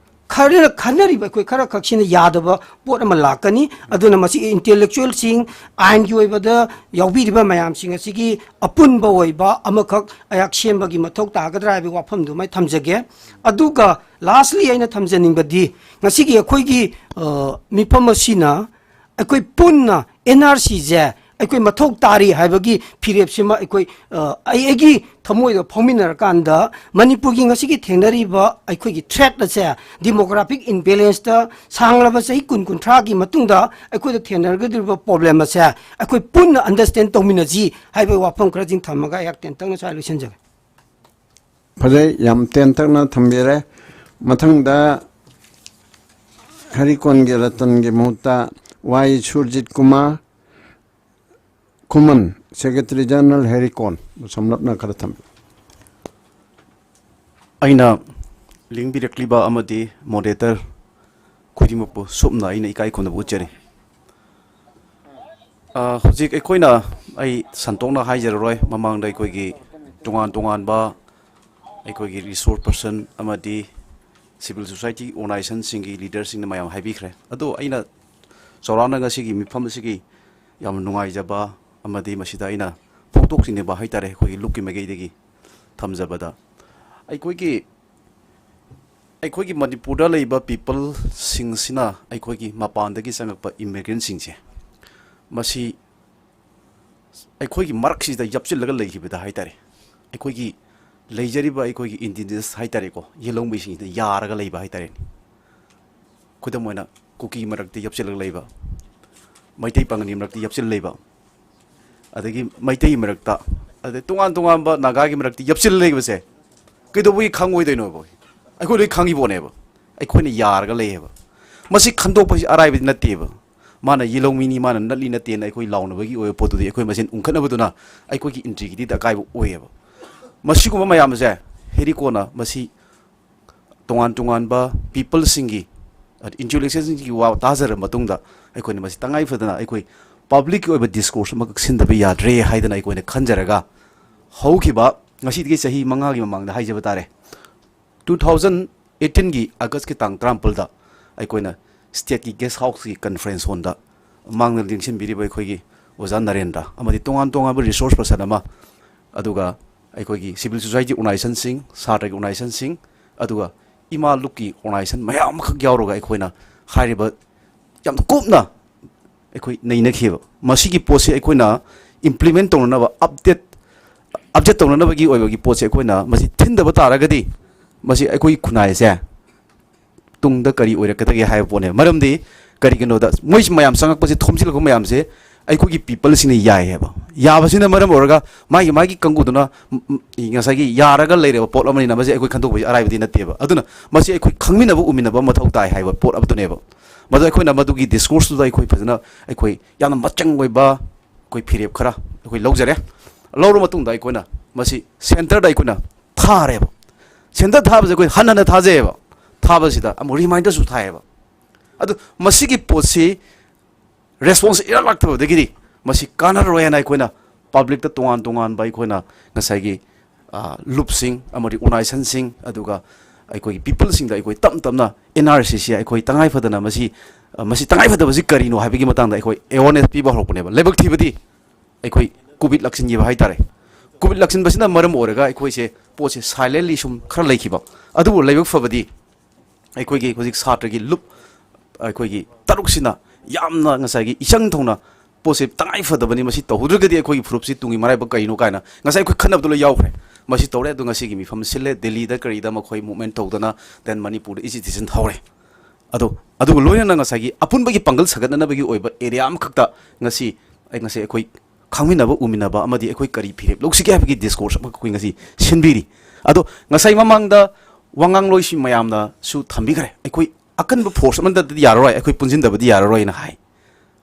ꯈꯔꯅ ꯈꯟꯅꯔꯤꯕ ꯑꯩꯈꯣꯏ ꯈꯔ ꯈꯛꯁꯤꯅ ꯌꯥꯗꯕ ꯄꯣꯠ ꯑꯃ ꯂꯥꯛꯀꯅꯤ꯫ ꯑꯗꯨꯅ ꯃꯁꯤ ꯏꯟꯇꯦꯂꯦꯛꯆꯨꯋꯦꯜꯁꯤꯡ, ꯑꯥꯏꯟꯒꯤ ꯑꯣꯏꯕꯗ ꯌꯥꯎꯕꯤꯔꯤꯕ ꯃꯌꯥꯝꯁꯤꯡ ꯑꯁꯤꯒꯤ ꯑꯄꯨꯟꯕ ꯑꯣꯏꯕ ꯑꯃꯈꯛ ꯑꯩꯍꯥꯛ ꯁꯦꯝꯕꯒꯤ ꯃꯊꯧ ꯇꯥꯒꯗ꯭ꯔꯥ ꯍꯥꯏꯕꯒꯤ ꯋꯥꯐꯝꯗꯨꯃ ꯑꯩ ꯊꯝꯖꯒꯦ꯫ ꯑꯗꯨꯒ ꯂꯥꯁꯂꯤ ꯑꯩꯅ ꯊꯝꯖꯅꯤꯡꯕꯗꯤ, ꯉꯁꯤꯒꯤ ꯑꯩꯈꯣꯏꯒꯤ, ꯑ, ꯃꯤꯐꯝ ꯑꯁꯤꯅ ꯑꯩꯈꯣꯏ ꯄꯨꯟꯅ ꯑꯦꯟ ꯑꯥꯔ ꯁꯤꯁꯦ ꯑꯩꯈꯣꯏ ꯃꯊꯧ ꯇꯥꯔꯤ ꯍꯥꯏꯕꯒꯤ ꯐꯤꯔꯦꯞꯁꯤꯃ ꯑꯩꯈꯣꯏ, ꯑ, ꯑꯩ ꯑꯩꯒꯤ ꯊꯃꯣꯏꯗ ꯐꯥꯎꯃꯤꯟꯅꯔꯀꯥꯟꯗ, ꯃꯅꯤꯄꯨꯔꯒꯤ ꯉꯁꯤꯒꯤ ꯊꯦꯡꯅꯔꯤꯕ ꯑꯩꯈꯣꯏꯒꯤ ꯊ꯭ꯔꯦꯠ ꯑꯁꯦ, ꯗꯤꯃꯣꯒ꯭ꯔꯥꯐꯤꯛ ꯏꯝꯕꯦꯂꯦꯟꯁꯇ ꯁꯥꯡꯂꯕ ꯆꯍꯤ ꯀꯨꯟ ꯀꯨꯟꯊ꯭ꯔꯥꯒꯤ ꯃꯇꯨꯡꯗ ꯑꯩꯈꯣꯏꯗ ꯊꯦꯡꯅꯒꯗꯧꯔꯤꯕ ꯄ꯭ꯔꯣꯕ꯭ꯂꯦꯝ ꯑꯁꯦ ꯑꯩꯈꯣꯏ ꯄꯨꯟꯅ ꯑꯟꯗꯔꯁꯇꯦꯟ ꯇꯧꯃꯤꯟꯅꯁꯤ ꯍꯥꯏꯕꯒꯤ ꯋꯥꯐꯝ ꯈꯔꯁꯤꯡ ꯊꯝꯃꯒ ꯑꯩꯍꯥꯛ ꯇꯦꯟꯇꯛꯅ ꯁ꯭ꯋꯥꯏ ꯂꯣꯏꯁꯤꯟꯖꯒꯦ꯫ ꯐꯖꯩ, ꯌꯥꯝ ꯇꯦꯟꯇꯛꯅ ꯊꯝꯕꯤꯔꯦ꯫ ꯃꯊꯪꯗ ꯍꯦꯔꯤꯀꯣꯟꯒꯤ ꯔꯇꯟꯒꯤ ꯃꯍꯨꯠꯇ ꯋꯥꯏ ꯁꯨꯔꯖꯤꯠ ꯀꯨꯃꯥꯔ ꯈꯨꯃꯟ, ꯁꯦꯀ꯭ꯔꯦꯇꯔꯤ ꯖꯦꯅꯔꯦꯜ ꯍꯦꯔꯤꯀꯣꯟ, ꯁꯝꯂꯞꯅ ꯈꯔ ꯊꯝꯕꯤꯌꯨ꯫ ꯑꯩꯅ ꯂꯤꯡꯕꯤꯔꯛꯂꯤꯕ ꯑꯃꯗꯤ ꯃꯣꯗꯦꯔꯦꯇꯔ ꯈꯨꯗꯤꯡꯃꯛꯄꯨ ꯁꯨꯞꯅ ꯑꯩꯅ ꯏꯀꯥꯏ ꯈꯨꯝꯅꯕ ꯎꯠꯆꯔꯤ꯫ ꯑ, ꯍꯧꯖꯤꯛ ꯑꯩꯈꯣꯏꯅ, ꯑꯩ ꯁꯟꯇꯣꯛꯅ ꯍꯥꯏꯖꯔꯔꯣꯏ, ꯃꯃꯥꯡꯗ ꯑꯩꯈꯣꯏꯒꯤ ꯇꯣꯉꯥꯟ ꯇꯣꯉꯥꯟꯕ ꯑꯩꯈꯣꯏꯒꯤ ꯔꯤꯁꯣꯔꯁ ꯄꯔꯁꯟ ꯑꯃꯗꯤ ꯁꯤꯚꯤꯜ ꯁꯣꯁꯥꯏꯇꯤ ꯑꯣꯔꯒꯅꯥꯏꯖꯦꯁꯟꯁꯤꯡꯒꯤ ꯂꯤꯗꯔꯁꯤꯡꯅ ꯃꯌꯥꯝ ꯍꯥꯏꯕꯤꯈ꯭ꯔꯦ꯫ ꯑꯗꯣ ꯑꯩꯅ ꯆꯥꯎꯔꯥꯛꯅ ꯉꯁꯤꯒꯤ ꯃꯤꯐꯝ ꯑꯁꯤꯒꯤ ꯌꯥꯝꯅ ꯅꯨꯡꯉꯥꯏꯖꯕ ꯑꯃꯗꯤ ꯃꯁꯤꯗ ꯑꯩꯅ ꯐꯣꯡꯗꯣꯛꯆꯅꯤꯡꯕ ꯍꯥꯏꯇꯥꯔꯦ, ꯑꯩꯈꯣꯏꯒꯤ ꯂꯨꯞꯀꯤ ꯃꯥꯏꯀꯩꯗꯒꯤ ꯊꯝꯖꯕꯗ, ꯑꯩꯈꯣꯏꯒꯤ, ꯑꯩꯈꯣꯏꯒꯤ ꯃꯅꯤꯄꯨꯔꯗ ꯂꯩꯕ ꯄꯤꯄꯜꯁꯤꯡꯁꯤꯅ, ꯑꯩꯈꯣꯏꯒꯤ ꯃꯄꯥꯟꯗꯒꯤ ꯆꯪꯉꯛꯄ ꯏꯃꯤꯒ꯭ꯔꯦꯟꯁꯤꯡꯁꯦ, ꯃꯁꯤ ꯑꯩꯈꯣꯏꯒꯤ ꯃꯔꯛꯁꯤꯗ ꯌꯥꯞꯁꯤꯜꯂꯒ ꯂꯩꯈꯤꯕꯗ ꯍꯥꯏꯇꯥꯔꯦ, ꯑꯩꯈꯣꯏꯒꯤ ꯂꯩꯖꯔꯤꯕ ꯑꯩꯈꯣꯏꯒꯤ ꯏꯟꯗꯤꯖꯤꯅꯁ ꯍꯥꯏꯇꯥꯔꯦꯀꯣ, ꯌꯦꯜꯍꯧꯃꯤꯁꯤꯡꯁꯤꯗ ꯌꯥꯔꯒ ꯂꯩꯕ ꯍꯥꯏꯇꯥꯔꯦꯅꯦ꯫ ꯈꯨꯗꯝ ꯑꯣꯏꯅ, ꯀꯨꯀꯤ ꯃꯔꯛꯇ ꯌꯥꯞꯁꯤꯜꯂꯒ ꯂꯩꯕ, ꯃꯩꯇꯩ ꯄꯥꯉꯜꯒꯤ ꯃꯔꯛꯇ ꯌꯥꯞꯆꯤꯜ ꯂꯩꯕ, ꯑꯗꯒꯤ ꯃꯩꯇꯩꯒꯤ ꯃꯔꯛꯇ, ꯑꯗꯩ ꯇꯣꯉꯥꯟ ꯇꯣꯉꯥꯟꯕ ꯅꯥꯒꯥꯒꯤ ꯃꯔꯛꯇ ꯌꯥꯞꯆꯤꯜ ꯂꯩꯕꯁꯦ ꯀꯩꯗꯧꯕꯒꯤ ꯈꯪꯉꯣꯏꯗꯣꯏꯅꯣꯕ? ꯑꯩꯈꯣꯏ ꯂꯣꯏ ꯈꯪꯉꯤꯕꯣꯅꯦꯕ꯫ ꯑꯩꯈꯣꯏꯅ ꯌꯥꯔꯒ ꯂꯩꯌꯦꯕ꯫ ꯃꯁꯤ ꯈꯟꯗꯣꯛꯄꯁꯤ ꯑꯔꯥꯏꯕꯗꯤ ꯅꯠꯇꯦꯕ꯫ ꯃꯥꯅ ꯌꯦꯜꯍꯧꯃꯤꯅꯤ, ꯃꯥꯅ ꯅꯠꯂꯤ ꯅꯠꯇꯦꯅ ꯑꯩꯈꯣꯏ ꯂꯥꯎꯅꯕꯒꯤ ꯑꯣꯏꯕ ꯄꯣꯠꯇꯨꯗꯤ ꯑꯩꯈꯣꯏ ꯃꯁꯦꯟ ꯎꯪꯈꯠꯅꯕꯗꯨꯅ ꯑꯩꯈꯣꯏꯒꯤ ꯏꯟꯇ꯭ꯔꯤꯒꯤꯗꯤꯗ ꯑꯀꯥꯏꯕ ꯑꯣꯏꯌꯦꯕ꯫ ꯃꯁꯤꯒꯨꯝꯕ ꯃꯌꯥꯝꯁꯦ ꯍꯦꯔꯤꯀꯣꯅ ꯃꯁꯤ ꯇꯣꯉꯥꯟ ꯇꯣꯉꯥꯟꯕ ꯄꯤꯄꯜꯁꯤꯡꯒꯤ, ꯏꯟꯇꯦꯂꯦꯛꯆꯨꯋꯦꯜꯁꯤꯡꯒꯤ ꯋꯥ ꯇꯥꯖꯔꯕ ꯃꯇꯨꯡꯗ ꯑꯩꯈꯣꯏꯅ ꯃꯁꯤ ꯇꯉꯥꯏ ꯐꯗꯅ ꯑꯩꯈꯣꯏ ꯄꯕ꯭ꯂꯤꯛꯀꯤ ꯑꯣꯏꯕ ꯗꯤꯁꯀꯣꯔꯁ ꯑꯃꯈꯛ ꯁꯤꯟꯗꯕ ꯌꯥꯗ꯭ꯔꯦ ꯍꯥꯏꯗꯅ ꯑꯩꯈꯣꯏꯅ ꯈꯟꯖꯔꯒ, ꯍꯧꯈꯤꯕ ꯉꯁꯤꯗꯒꯤ ꯆꯍꯤ ꯃꯉꯥꯒꯤ ꯃꯃꯥꯡꯗ ꯍꯥꯏꯖꯕ ꯇꯥꯔꯦ, two thousand eighteenꯒꯤ Augustꯀꯤ ꯇꯥꯡ ꯇꯔꯥꯃꯥꯄꯜꯗ ꯑꯩꯈꯣꯏꯅ ꯁ꯭ꯇꯦꯠꯀꯤ ꯒꯦꯁ ꯍꯥꯎꯁꯀꯤ ꯀꯟꯐ꯭ꯔꯦꯟꯁ ꯍꯣꯜꯗ ꯃꯥꯡꯗ ꯂꯦꯡꯁꯤꯟꯕꯤꯔꯤꯕ ꯑꯩꯈꯣꯏꯒꯤ ꯑꯣꯖꯥ ꯅꯔꯦꯟꯗ꯭ꯔ ꯑꯃꯗꯤ ꯇꯣꯉꯥꯟ ꯇꯣꯉꯥꯟꯕ ꯔꯤꯁꯣꯔꯁ ꯄꯔꯁꯟ ꯑꯃ, ꯑꯗꯨꯒ ꯑꯩꯈꯣꯏꯒꯤ ꯁꯤꯚꯤꯜ ꯁꯣꯁꯥꯏꯇꯤ ꯑꯣꯔꯒꯅꯥꯏꯖꯦꯁꯟꯁꯤꯡ, ꯁꯥꯇ꯭ꯔꯒꯤ ꯑꯣꯔꯒꯅꯥꯏꯖꯦꯁꯟꯁꯤꯡ, ꯑꯗꯨꯒ ꯏꯃꯥ ꯂꯨꯞꯀꯤ ꯑꯣꯔꯒꯅꯥꯏꯖꯦꯁꯟ ꯃꯌꯥꯝ ꯑꯃꯈꯛ ꯌꯥꯎꯔꯒ ꯑꯩꯈꯣꯏꯅ ꯍꯥꯏꯔꯤꯕ ꯌꯥꯝ ꯀꯨꯞꯅ ꯑꯩꯈꯣꯏ ꯅꯩꯅꯈꯤꯕ꯫ ꯃꯁꯤꯒꯤ ꯄꯣꯠꯁꯤ ꯑꯩꯈꯣꯏꯅ ꯏꯝꯄ꯭ꯂꯤꯃꯦꯟ ꯇꯧꯅꯅꯕ, ꯑꯞꯗꯦꯠ ꯑꯞꯗꯦꯠ ꯇꯧꯅꯅꯕꯒꯤ ꯑꯣꯏꯕꯒꯤ ꯄꯣꯠꯁꯦ ꯑꯩꯈꯣꯏꯅ ꯃꯁꯤ ꯊꯤꯟꯗꯕ ꯇꯥꯔꯒꯗꯤ ꯃꯁꯤ ꯑꯩꯈꯣꯏꯒꯤ ꯈꯨꯟꯅꯥꯏꯁꯦ ꯇꯨꯡꯗ ꯀꯔꯤ ꯑꯣꯏꯔꯛꯀꯗꯒꯦ ꯍꯥꯏꯕ ꯄꯣꯠꯅꯦ꯫ ꯃꯔꯝꯗꯤ ꯀꯔꯤꯒꯤꯅꯣꯗ ꯃꯣꯏꯁꯤ ꯃꯌꯥꯝ ꯆꯪꯉꯛꯄꯁꯤ, ꯊꯣꯝꯖꯤꯜꯂꯛꯄ ꯃꯌꯥꯝꯁꯦ ꯑꯩꯈꯣꯏꯒꯤ ꯄꯤꯄꯜꯁꯤꯡꯅ ꯌꯥꯏ ꯍꯥꯏꯕ꯫ ꯌꯥꯕꯁꯤꯅ ꯃꯔꯝ ꯑꯣꯏꯔꯒ ꯃꯥꯒꯤ ꯃꯥꯒꯤ ꯀꯥꯡꯕꯨꯗꯨꯅ ꯉꯁꯥꯏꯒꯤ ꯌꯥꯔꯒ ꯂꯩꯔꯕ ꯄꯣꯠ ꯑꯃꯅꯤꯅ ꯃꯁꯤ ꯑꯩꯈꯣꯏ ꯈꯟꯗꯣꯛꯄꯁꯤ ꯑꯔꯥꯏꯕꯗꯤ ꯅꯠꯇꯦꯕ꯫ ꯑꯗꯨꯅ ꯃꯁꯤ ꯑꯩꯈꯣꯏ ꯈꯪꯃꯤꯟꯅꯕ ꯎꯃꯤꯟꯅꯕ ꯃꯊꯧ ꯇꯥꯏ ꯍꯥꯏꯕ ꯄꯣꯠ ꯑꯗꯨꯅꯦꯕ꯫ ꯃꯗꯨ ꯑꯩꯈꯣꯏꯅ ꯃꯗꯨꯒꯤ ꯗꯤꯁꯀꯣꯔꯁꯇꯨꯗ ꯑꯩꯈꯣꯏ ꯐꯖꯅ ꯑꯩꯈꯣꯏ ꯌꯥꯝꯅ ꯃꯆꯪ ꯑꯣꯏꯕ ꯑꯩꯈꯣꯏ ꯐꯤꯔꯦꯞ ꯈꯔ ꯑꯩꯈꯣꯏ ꯂꯧꯖꯔꯦ꯫ ꯂꯧꯔ ꯃꯇꯨꯡꯗ ꯑꯩꯈꯣꯏꯅ ꯃꯁꯤ ꯁꯦꯟꯇꯔꯗ ꯑꯩꯈꯣꯏꯅ ꯊꯥꯔꯦꯕ꯫ ꯁꯦꯟꯇꯔ ꯊꯥꯕꯁꯦ ꯑꯩꯈꯣꯏ ꯍꯟꯅ ꯍꯟꯅ ꯊꯥꯖꯩꯌꯦꯕ꯫ ꯊꯥꯕꯁꯤꯗ ꯑꯃꯨꯛ ꯔꯤꯃꯥꯏꯟꯗꯔꯁꯨ ꯊꯥꯏꯌꯦꯕ꯫ ꯑꯗꯨ ꯃꯁꯤꯒꯤ ꯄꯣꯠꯁꯤ ꯔꯦꯁꯄꯣꯟꯁ ꯏꯔꯥꯛ ꯂꯥꯛꯇꯕꯗꯒꯤꯗꯤ ꯃꯁꯤ ꯀꯥꯟꯅꯔꯣꯏ ꯍꯥꯏꯅ ꯑꯩꯈꯣꯏꯅ ꯄꯕ꯭ꯂꯤꯛꯇ ꯇꯣꯉꯥꯟ ꯇꯣꯉꯥꯟꯕ ꯑꯩꯈꯣꯏꯅ ꯉꯁꯥꯏꯒꯤ, ꯑ, ꯂꯨꯞꯁꯤꯡ ꯑꯃꯗꯤ ꯑꯣꯔꯒꯅꯥꯏꯖꯦꯁꯟꯁꯤꯡ, ꯑꯗꯨꯒ ꯑꯩꯈꯣꯏꯒꯤ ꯄꯤꯄꯜꯁꯤꯡꯗ ꯑꯩꯈꯣꯏ ꯇꯞ ꯇꯞꯅ ꯑꯦꯟ ꯑꯥꯔ ꯁꯤ ꯁꯤ ꯑꯩꯈꯣꯏ ꯇꯉꯥꯏ ꯐꯗꯅ ꯃꯁꯤ, ꯑ, ꯃꯁꯤ ꯇꯉꯥꯏ ꯐꯗꯕꯁꯤ ꯀꯔꯤꯅꯣ ꯍꯥꯏꯕꯒꯤ ꯃꯇꯥꯡꯗ ꯑꯩꯈꯣꯏ ꯑꯦꯋꯥꯔꯅꯦꯁ ꯄꯤꯕ ꯍꯧꯔꯛꯄꯅꯦꯕ꯫ ꯂꯥꯏꯕꯛ ꯊꯤꯕꯗꯤ ꯑꯩꯈꯣꯏ ꯀꯣꯚꯤꯗ ꯂꯥꯛꯁꯤꯟꯈꯤꯕ ꯍꯥꯏꯇꯥꯔꯦ꯫ ꯀꯣꯚꯤꯗ ꯂꯥꯛꯁꯤꯟꯕꯁꯤꯅ ꯃꯔꯝ ꯑꯣꯏꯔꯒ ꯑꯩꯈꯣꯏꯁꯦ ꯄꯣꯠꯁꯦ ꯁꯥꯏꯂꯦꯟꯂꯤ ꯁꯨꯝ ꯈꯔ ꯂꯩꯈꯤꯕ꯫ ꯑꯗꯨꯕꯨ ꯂꯥꯏꯕꯛ ꯐꯕꯗꯤ ꯑꯩꯈꯣꯏꯒꯤ ꯍꯧꯖꯤꯛ ꯁꯥꯇ꯭ꯔꯒꯤ ꯂꯨꯞ ꯑꯩꯈꯣꯏꯒꯤ ꯇꯔꯨꯛꯁꯤꯅ ꯌꯥꯝꯅ ꯉꯁꯥꯏꯒꯤ ꯏꯆꯪ ꯊꯧꯅ ꯄꯣꯠꯁꯦ ꯇꯉꯥꯏ ꯐꯗꯕꯅꯤ, ꯃꯁꯤ ꯇꯧꯍꯧꯗ꯭ꯔꯒꯗꯤ ꯑꯩꯈꯣꯏꯒꯤ ꯐꯨꯔꯨꯞꯁꯤ ꯇꯨꯡꯒꯤ ꯃꯔꯥꯏꯕꯛ ꯀꯔꯤꯅꯣ ꯀꯥꯏꯅ ꯉꯁꯥꯏ ꯑꯩꯈꯣꯏ ꯈꯟꯅꯕꯗꯣ ꯂꯣꯏ ꯌꯥꯎꯈ꯭ꯔꯦ꯫ ꯃꯁꯤ ꯇꯧꯔꯦ꯫ ꯑꯗꯣ ꯉꯁꯤꯒꯤ ꯃꯤꯐꯝ ꯁꯤꯜꯂꯦ꯫ ꯗꯦꯜꯂꯤꯗ ꯀꯔꯤꯗ ꯃꯈꯣꯏ ꯃꯨꯚꯃꯦꯟ ꯇꯧꯗꯅ then ꯃꯅꯤꯄꯨꯔꯗ ꯑꯦꯖꯤꯇꯦꯁꯟ ꯍꯧꯔꯦ꯫ ꯑꯗꯣ, ꯑꯗꯨꯒ ꯂꯣꯏꯅꯅ ꯉꯁꯥꯏꯒꯤ ꯑꯄꯨꯟꯕꯒꯤ ꯄꯥꯡꯒꯜ ꯁꯥꯒꯠꯅꯅꯕꯒꯤ ꯑꯣꯏꯕ ꯑꯦꯔꯤꯌꯥ ꯑꯃꯈꯛꯇ ꯉꯁꯤ ꯑꯩ, ꯉꯁꯤ ꯑꯩꯈꯣꯏ ꯈꯪꯃꯤꯟꯅꯕ, ꯎꯃꯤꯟꯅꯕ ꯑꯃꯗꯤ ꯑꯩꯈꯣꯏ ꯀꯔꯤ ꯐꯤꯔꯦꯞ ꯂꯧꯁꯤꯒꯦ ꯍꯥꯏꯕꯒꯤ ꯗꯤꯁꯀꯣꯔꯁ ꯑꯃꯈꯛ ꯑꯩꯈꯣꯏ ꯉꯁꯤ ꯁꯤꯟꯕꯤꯔꯤ꯫ ꯑꯗꯣ ꯉꯁꯥꯏ ꯃꯃꯥꯡꯗ ꯋꯥꯉꯥꯡꯂꯣꯏꯁꯤ ꯃꯌꯥꯝꯅꯁꯨ ꯊꯝꯕꯤꯈ꯭ꯔꯦ, ꯑꯩꯈꯣꯏ ꯑꯀꯟꯕ ꯐꯣꯔꯁ ꯑꯃꯗꯗꯤ ꯌꯥꯔꯔꯣꯏ, ꯑꯩꯈꯣꯏ ꯄꯨꯟꯁꯤꯟꯗꯕꯗꯤ ꯌꯥꯔꯔꯣꯏꯅ ꯍꯥꯏ꯫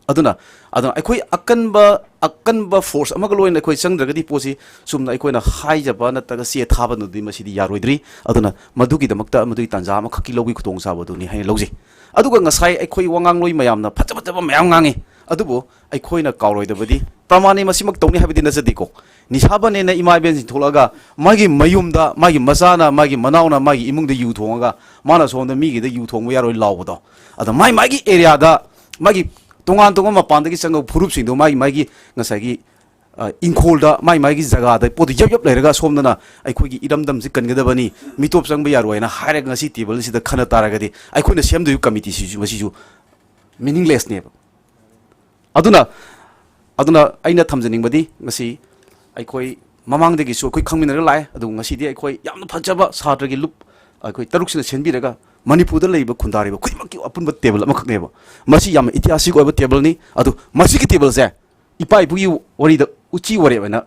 ꯑꯗꯨꯅ, ꯑꯗꯨꯅ ꯑꯩꯈꯣꯏ ꯑꯀꯟꯕ, ꯑꯀꯟꯕ ꯐꯣꯔꯁ ꯑꯃꯒ ꯂꯣꯏꯅ ꯑꯩꯈꯣꯏ ꯆꯪꯗ꯭ꯔꯒꯗꯤ ꯄꯣꯠꯁꯤ ꯆꯨꯝꯅ ꯑꯩꯈꯣꯏꯅ ꯍꯥꯏꯖꯕ ꯅꯠꯇ꯭ꯔꯒ ꯆꯦ ꯊꯥꯕꯅꯗꯤ ꯃꯁꯤꯗꯤ ꯌꯥꯔꯣꯏꯗ꯭ꯔꯤ꯫ ꯑꯗꯨꯅ ꯃꯗꯨꯒꯤꯗꯃꯛꯇ ꯃꯗꯨꯒꯤ ꯇꯥꯟꯖꯥ ꯑꯃꯈꯛꯀꯤ ꯂꯧꯕꯒꯤ ꯈꯨꯗꯣꯡꯆꯥꯕꯗꯨꯅꯤ ꯍꯥꯏꯅ ꯂꯧꯖꯩ꯫ ꯑꯗꯨꯒ ꯉꯁꯥꯏ ꯑꯩꯈꯣꯏ ꯋꯥꯉꯥꯡꯂꯣꯏ ꯃꯌꯥꯝꯅ ꯐꯖ ꯐꯖꯕ ꯃꯌꯥꯝ ꯉꯥꯡꯉꯤ, ꯑꯗꯨꯕꯨ ꯑꯩꯈꯣꯏꯅ ꯀꯥꯎꯔꯣꯏꯗꯕꯗꯤ ꯄ꯭ꯔꯃꯥꯟꯅꯤ, ꯃꯁꯤꯃꯛ ꯇꯧꯅꯤ ꯍꯥꯏꯕꯗꯤ ꯅꯠꯆꯗꯦꯀꯣ꯫ ꯅꯤꯁꯥꯕꯅꯦꯅ ꯏꯃꯥ ꯏꯕꯦꯟꯁꯤꯡ ꯊꯣꯛꯂꯛꯑꯒ ꯃꯥꯒꯤ ꯃꯌꯨꯝꯗ ꯃꯥꯒꯤ ꯃꯆꯥꯅ, ꯃꯥꯒꯤ ꯃꯅꯥꯎꯅ ꯃꯥꯒꯤ ꯏꯃꯨꯡꯗ ꯌꯨ ꯊꯣꯡꯉꯒ ꯃꯥꯅ ꯁꯣꯝꯗ ꯃꯤꯒꯤꯗ ꯌꯨ ꯊꯣꯡꯕ ꯌꯥꯔꯣꯏ ꯂꯥꯎꯕꯗꯣ, ꯑꯗꯣ ꯃꯥꯏ ꯃꯥꯒꯤ ꯑꯦꯔꯤꯌꯥꯗ ꯃꯥꯒꯤ ꯇꯣꯉꯥꯟ ꯇꯣꯉꯥꯟꯕ ꯃꯄꯥꯟꯗꯒꯤ ꯆꯪꯉꯛꯄ ꯐꯨꯔꯨꯞꯁꯤꯡꯗꯣ ꯃꯥꯒꯤ ꯃꯥꯒꯤ ꯉꯁꯥꯏꯒꯤ, ꯑ, ꯏꯪꯈꯣꯜꯗ ꯃꯥꯏ ꯃꯥꯒꯤ ꯖꯒꯥꯗ ꯄꯣꯠꯇꯨ ꯌꯞ ꯌꯞ ꯂꯩꯔꯒ ꯁꯣꯝꯗꯅ ꯑꯩꯈꯣꯏꯒꯤ ꯏꯔꯝꯗꯝꯁꯤ ꯀꯟꯒꯗꯕꯅꯤ, ꯃꯤꯇꯣꯞ ꯆꯪꯕ ꯌꯥꯔꯣꯏ ꯍꯥꯏꯅ ꯍꯥꯏꯔꯒ ꯉꯁꯤ ꯇꯦꯕꯜꯁꯤꯗ ꯈꯟꯅ ꯇꯥꯔꯒꯗꯤ ꯑꯩꯈꯣꯏꯅ ꯁꯦꯝꯗꯣꯏꯕ ꯀꯃꯤꯇꯤꯁꯤꯁꯨ ꯃꯁꯤꯁꯨ ꯃꯤꯅꯤꯡꯂꯦꯁꯅꯦꯕ꯫ ꯑꯗꯨꯅ, ꯑꯗꯨꯅ ꯑꯩꯅ ꯊꯝꯖꯅꯤꯡꯕꯗꯤ ꯉꯁꯤ ꯑꯩꯈꯣꯏ ꯃꯃꯥꯡꯗꯒꯤꯁꯨ ꯑꯩꯈꯣꯏ ꯈꯪꯃꯤꯟꯅꯔꯒ ꯂꯥꯛꯑꯦ, ꯑꯗꯨꯕꯨ ꯉꯁꯤꯗꯤ ꯑꯩꯈꯣꯏ ꯌꯥꯝꯅ ꯐꯖꯕ ꯁꯥꯇ꯭ꯔꯒꯤ ꯂꯨꯞ ꯑꯩꯈꯣꯏ ꯇꯔꯨꯛꯁꯤꯅ ꯁꯦꯝꯕꯤꯔꯒ ꯃꯅꯤꯄꯨꯔꯗ ꯂꯩꯔꯤꯕ ꯈꯨꯟꯗꯥꯔꯤꯕ ꯈꯨꯗꯤꯡꯃꯛꯀꯤ ꯑꯄꯨꯟꯕ ꯇꯦꯕꯜ ꯑꯃꯈꯛꯅꯦꯕ꯫ ꯃꯁꯤ ꯌꯥꯝꯅ ꯏꯇꯤꯍꯥꯁꯤꯛ ꯑꯣꯏꯕ ꯇꯦꯕꯜꯅꯤ꯫ ꯑꯗꯨ ꯃꯁꯤꯒꯤ ꯇꯦꯕꯜꯁꯦ ꯏꯄꯥ ꯏꯄꯨꯒꯤ ꯋꯥꯔꯤꯗ ꯎꯆꯤ ꯋꯥꯔꯦꯞ ꯍꯥꯏꯅ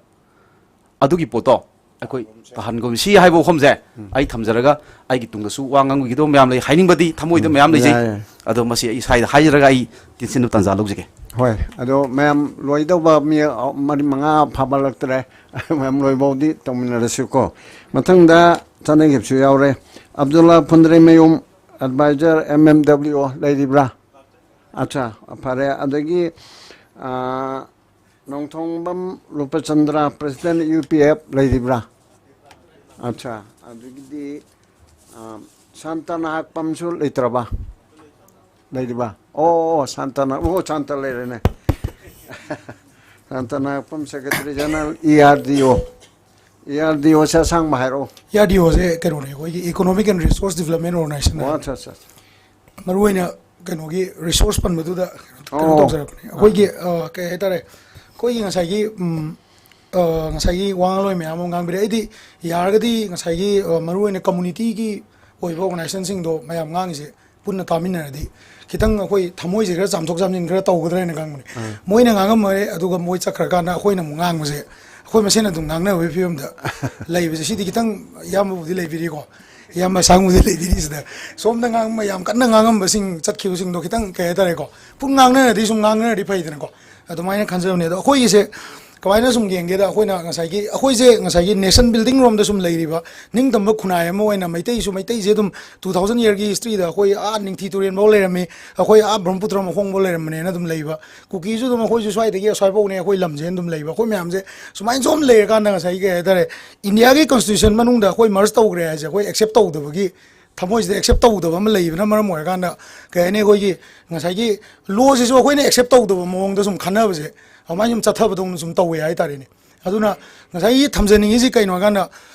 ꯑꯗꯨꯒꯤ ꯄꯣꯠꯇꯣ ꯑꯩꯈꯣꯏ ꯇꯥꯍꯟꯒꯨꯝꯁꯤ ꯍꯥꯏꯕ ꯋꯥꯐꯝꯁꯦ ꯑꯩ ꯊꯝꯖꯔꯒ, ꯑꯩꯒꯤ ꯇꯨꯡꯗꯁꯨ ꯋꯥ ꯉꯥꯡꯕꯤꯒꯗꯧꯕ ꯃꯌꯥꯝ ꯂꯩ, ꯍꯥꯏꯅꯤꯡꯕꯗꯤ ꯊꯃꯣꯏꯗ ꯎꯝ, ꯃꯌꯥꯝ ꯂꯩꯖꯩ꯫ ꯌꯥꯏ, ꯌꯥꯏ꯫ ꯑꯗꯣ ꯃꯁꯤ ꯑꯩ ꯁ꯭ꯋꯥꯏꯗ ꯍꯥꯏꯖꯔꯒ ꯑꯩ ꯇꯦꯟꯁꯤꯟꯕ ꯇꯥꯟꯖꯥ ꯂꯧꯖꯒꯦ꯫ ꯍꯣꯏ, ꯑꯗꯣ ꯃꯌꯥꯝ ꯂꯣꯏꯗꯧꯕ ꯃꯤ, ꯑ, ꯃꯔꯤ ꯃꯉꯥ ꯐꯥꯕꯂꯛꯇ꯭ꯔꯦ꯫ ꯃꯌꯥꯝ ꯂꯣꯏꯐꯥꯎꯗꯤ ꯇꯧꯃꯤꯟꯅꯔꯁꯤꯀꯣ꯫ ꯃꯊꯪꯗ ꯆꯠꯅꯈꯤꯕꯁꯨ ꯌꯥꯎꯔꯦ꯫ ꯑꯕꯗꯨꯜꯂꯥ ꯐꯨꯟꯗ꯭ꯔꯩꯃꯌꯨꯝ, ꯑꯦꯗꯚꯥꯏꯖꯔ ꯑꯦꯝ ꯑꯦꯝ ꯗꯕ꯭ꯂꯤꯎ ꯑꯣ ꯂꯩꯔꯤꯕ꯭ꯔꯥ? ꯑꯠꯆꯥ, ꯐꯔꯦ꯫ ꯑꯗꯒꯤ, ꯑ, ꯅꯣꯡꯊꯣꯡꯕꯝ ꯔꯨꯄꯆꯟꯗ꯭ꯔ, ꯄ꯭ꯔꯁꯤꯗꯦꯟ ꯌꯨ ꯄꯤ ꯑꯦꯐ ꯂꯩꯔꯤꯕ꯭ꯔꯥ? ꯑꯠꯆꯥ, ꯑꯗꯒꯤꯗꯤ, ꯑ, ꯁꯥꯟꯇ ꯅꯍꯥꯛꯄꯝꯁꯨ ꯂꯩꯇ꯭ꯔꯕ? ꯂꯩꯔꯤꯕ? ꯑꯣ, ꯑꯣ, ꯁꯥꯟꯇꯅ, ꯑꯣ, ꯁꯥꯟꯇ ꯂꯩꯔꯦꯅꯦ꯫ ꯁꯥꯟꯇ ꯅꯍꯥꯛꯄꯝ, secretary general, E R D O. E R ꯗꯤ ꯑꯣꯁꯦ ꯑꯁꯥꯡꯕ ꯍꯥꯏꯔꯛꯑꯣ꯫ ꯏ ꯑꯥꯔ ꯗꯤ ꯑꯣꯁꯦ ꯀꯩꯅꯣꯅꯦ, ꯑꯩꯈꯣꯏꯒꯤ Economic and Resource Development Organization ꯑꯣ, ꯍꯥꯏꯅ꯫ ꯑꯠꯆꯥ, ꯑꯠꯆꯥ, ꯑꯠꯆꯥ꯫ ꯃꯔꯨꯑꯣꯏꯅ ꯀꯩꯅꯣꯒꯤ ꯔꯤꯁꯣꯔꯁ ꯄꯟꯕꯗꯨꯗ ꯀꯩꯅꯣ ꯑꯣ꯫ ꯇꯧꯖꯔꯛꯄꯅꯦ꯫ ꯑꯩꯈꯣꯏꯒꯤ, ꯑ, ꯀꯩ ꯍꯥꯏꯇꯥꯔꯦ, ꯑꯩꯈꯣꯏꯒꯤ ꯉꯁꯥꯏꯒꯤ, ꯎꯝ, ꯑ, ꯉꯁꯥꯏꯒꯤ ꯋꯥ ꯉꯥꯡꯂꯣꯏ ꯃꯌꯥꯝ ꯑꯃ ꯉꯥꯡꯕꯤꯔꯦ꯫ ꯑꯩꯗꯤ ꯌꯥꯔꯒꯗꯤ ꯉꯁꯥꯏꯒꯤ, ꯑ, ꯃꯔꯨꯑꯣꯏꯅ ꯀꯝꯃꯨꯅꯤꯇꯤꯒꯤ ꯑꯣꯏꯕ ꯑꯣꯔꯒꯅꯥꯏꯖꯦꯁꯟꯁꯤꯡꯗꯣ ꯃꯌꯥꯝ ꯉꯥꯡꯉꯤꯁꯦ ꯄꯨꯟꯅ ꯇꯥꯃꯤꯟꯅꯔꯗꯤ ꯈꯤꯇꯪ ꯑꯩꯈꯣꯏ ꯊꯃꯣꯏꯁꯦ ꯈꯔ ꯆꯥꯝꯊꯣꯛ ꯆꯥꯝꯁꯤꯟ ꯈꯔ ꯇꯧꯒꯗ꯭ꯔꯥ ꯍꯥꯏꯅ ꯈꯟꯕꯅꯦ꯫ ꯃꯣꯏꯅ ꯉꯥꯡꯉꯝꯃꯔꯦ, ꯑꯗꯨꯒ ꯃꯣꯏ ꯆꯠꯈ꯭ꯔꯀꯥꯟꯗ ꯑꯩꯈꯣꯏꯅ ꯑꯃꯨꯛ ꯉꯥꯡꯕꯁꯦ ꯑꯩꯈꯣꯏ ꯃꯁꯦꯟ ꯑꯗꯨꯝ ꯉꯥꯡꯅꯕꯒꯤ ꯐꯤꯕꯝꯗ ꯂꯩꯕꯁꯦ, ꯁꯤꯗꯤ ꯈꯤꯇꯪ ꯏꯌꯥꯝꯕꯕꯨꯗꯤ ꯂꯩꯕꯤꯔꯤꯀꯣ, ꯏꯌꯥꯝꯕ ꯑꯁꯥꯡꯕꯗꯤ ꯂꯩꯕꯤꯔꯤꯁꯤꯗ, ꯁꯣꯝꯗ ꯉꯥꯡꯕ ꯌꯥꯝ ꯀꯟꯅ ꯉꯥꯡꯉꯝꯕꯁꯤꯡ ꯆꯠꯈꯤꯕꯁꯤꯡꯗꯣ ꯈꯤꯇꯪ, ꯀꯩ ꯍꯥꯏꯇꯥꯔꯦꯀꯣ, ꯄꯨꯡ ꯉꯥꯡꯅꯔꯗꯤ ꯁꯨꯝ ꯉꯥꯡꯅꯔꯗꯤ ꯐꯩꯗꯅꯀꯣ, ꯑꯗꯨꯃꯥꯏꯅ ꯈꯟꯖꯕꯅꯦ꯫ ꯑꯗꯣ ꯑꯩꯈꯣꯏꯒꯤꯁꯦ ꯀꯃꯥꯏꯅ ꯁꯨꯝ ꯌꯦꯡꯒꯦꯗ, ꯑꯩꯈꯣꯏꯅ ꯉꯁꯥꯏꯒꯤ, ꯑꯩꯈꯣꯏꯁꯦ ꯉꯁꯥꯏꯒꯤ nation building ꯔꯣꯝꯗ ꯁꯨꯝ ꯂꯩꯔꯤꯕ ꯅꯤꯡꯇꯝꯕ ꯈꯨꯟꯅꯥꯏ ꯑꯃ ꯑꯣꯏꯅ, ꯃꯩꯇꯩꯁꯨ, ꯃꯩꯇꯩꯁꯦ ꯑꯗꯨꯝ two thousand year ꯒꯤ history ꯗ ꯑꯩꯈꯣꯏ ꯑꯥ ꯅꯤꯡꯊꯤ ꯇꯨꯔꯦꯟꯐꯧ ꯂꯩꯔꯝꯃꯤ, ꯑꯩꯈꯣꯏ ꯑꯥ ꯕ꯭ꯔꯍ꯭ꯃꯄꯨꯇ꯭ꯔ ꯃꯈꯣꯡꯐꯧ ꯂꯩꯔꯝꯕꯅꯦꯅ ꯑꯗꯨꯝ ꯂꯩꯕ, ꯀꯨꯀꯤꯁꯨ ꯑꯗꯨꯝ ꯑꯩꯈꯣꯏꯁꯨ ꯁ꯭ꯋꯥꯏꯗꯒꯤ ꯑꯁ꯭ꯋꯥꯏꯐꯥꯎꯅꯦ ꯑꯩꯈꯣꯏ ꯂꯝꯁꯦꯅ ꯑꯗꯨꯝ ꯂꯩꯕ, ꯑꯩꯈꯣꯏ ꯃꯌꯥꯝꯁꯦ ꯁꯨꯃꯥꯏꯅ ꯁꯨꯝ ꯂꯩꯔꯀꯥꯟꯗ ꯉꯁꯥꯏꯒꯤ, ꯀꯩ ꯍꯥꯏꯇꯥꯔꯦ, ꯏꯟꯗꯤꯌꯥꯒꯤ constitution ꯃꯅꯨꯡꯗ ꯑꯩꯈꯣꯏ merge ꯇꯧꯈ꯭ꯔꯦ ꯍꯥꯏꯁꯦ ꯑꯩꯈꯣꯏ accept ꯇꯧꯗꯕꯒꯤ, ꯊꯃꯣꯏꯁꯤꯗ accept ꯇꯧꯗꯕ ꯑꯃ ꯂꯩꯕꯅ ꯃꯔꯝ ꯑꯣꯏꯔꯀꯥꯟꯗ, ꯀꯩ ꯍꯥꯏꯅꯤ, ꯑꯩꯈꯣꯏꯒꯤ ꯉꯁꯥꯏꯒꯤ law ꯁꯤꯁꯨ ꯑꯩꯈꯣꯏꯅ accept ꯇꯧꯗꯕ ꯃꯑꯣꯡꯗ ꯁꯨꯝ ꯈꯟꯅꯕꯁꯦ, ꯑꯗꯨꯃꯥꯏꯅ ꯁꯨꯝ ꯆꯠꯊꯕꯗꯧꯅ ꯁꯨꯝ ꯇꯧꯋꯦ ꯍꯥꯏꯇꯥꯔꯦꯅꯦ꯫ ꯑꯗꯨꯅ ꯉꯁꯥꯏꯒꯤ ꯊꯝꯖꯅꯤꯡꯉꯤꯁꯤ ꯀꯩꯅꯣ ꯍꯥꯏꯀꯥꯟꯗ,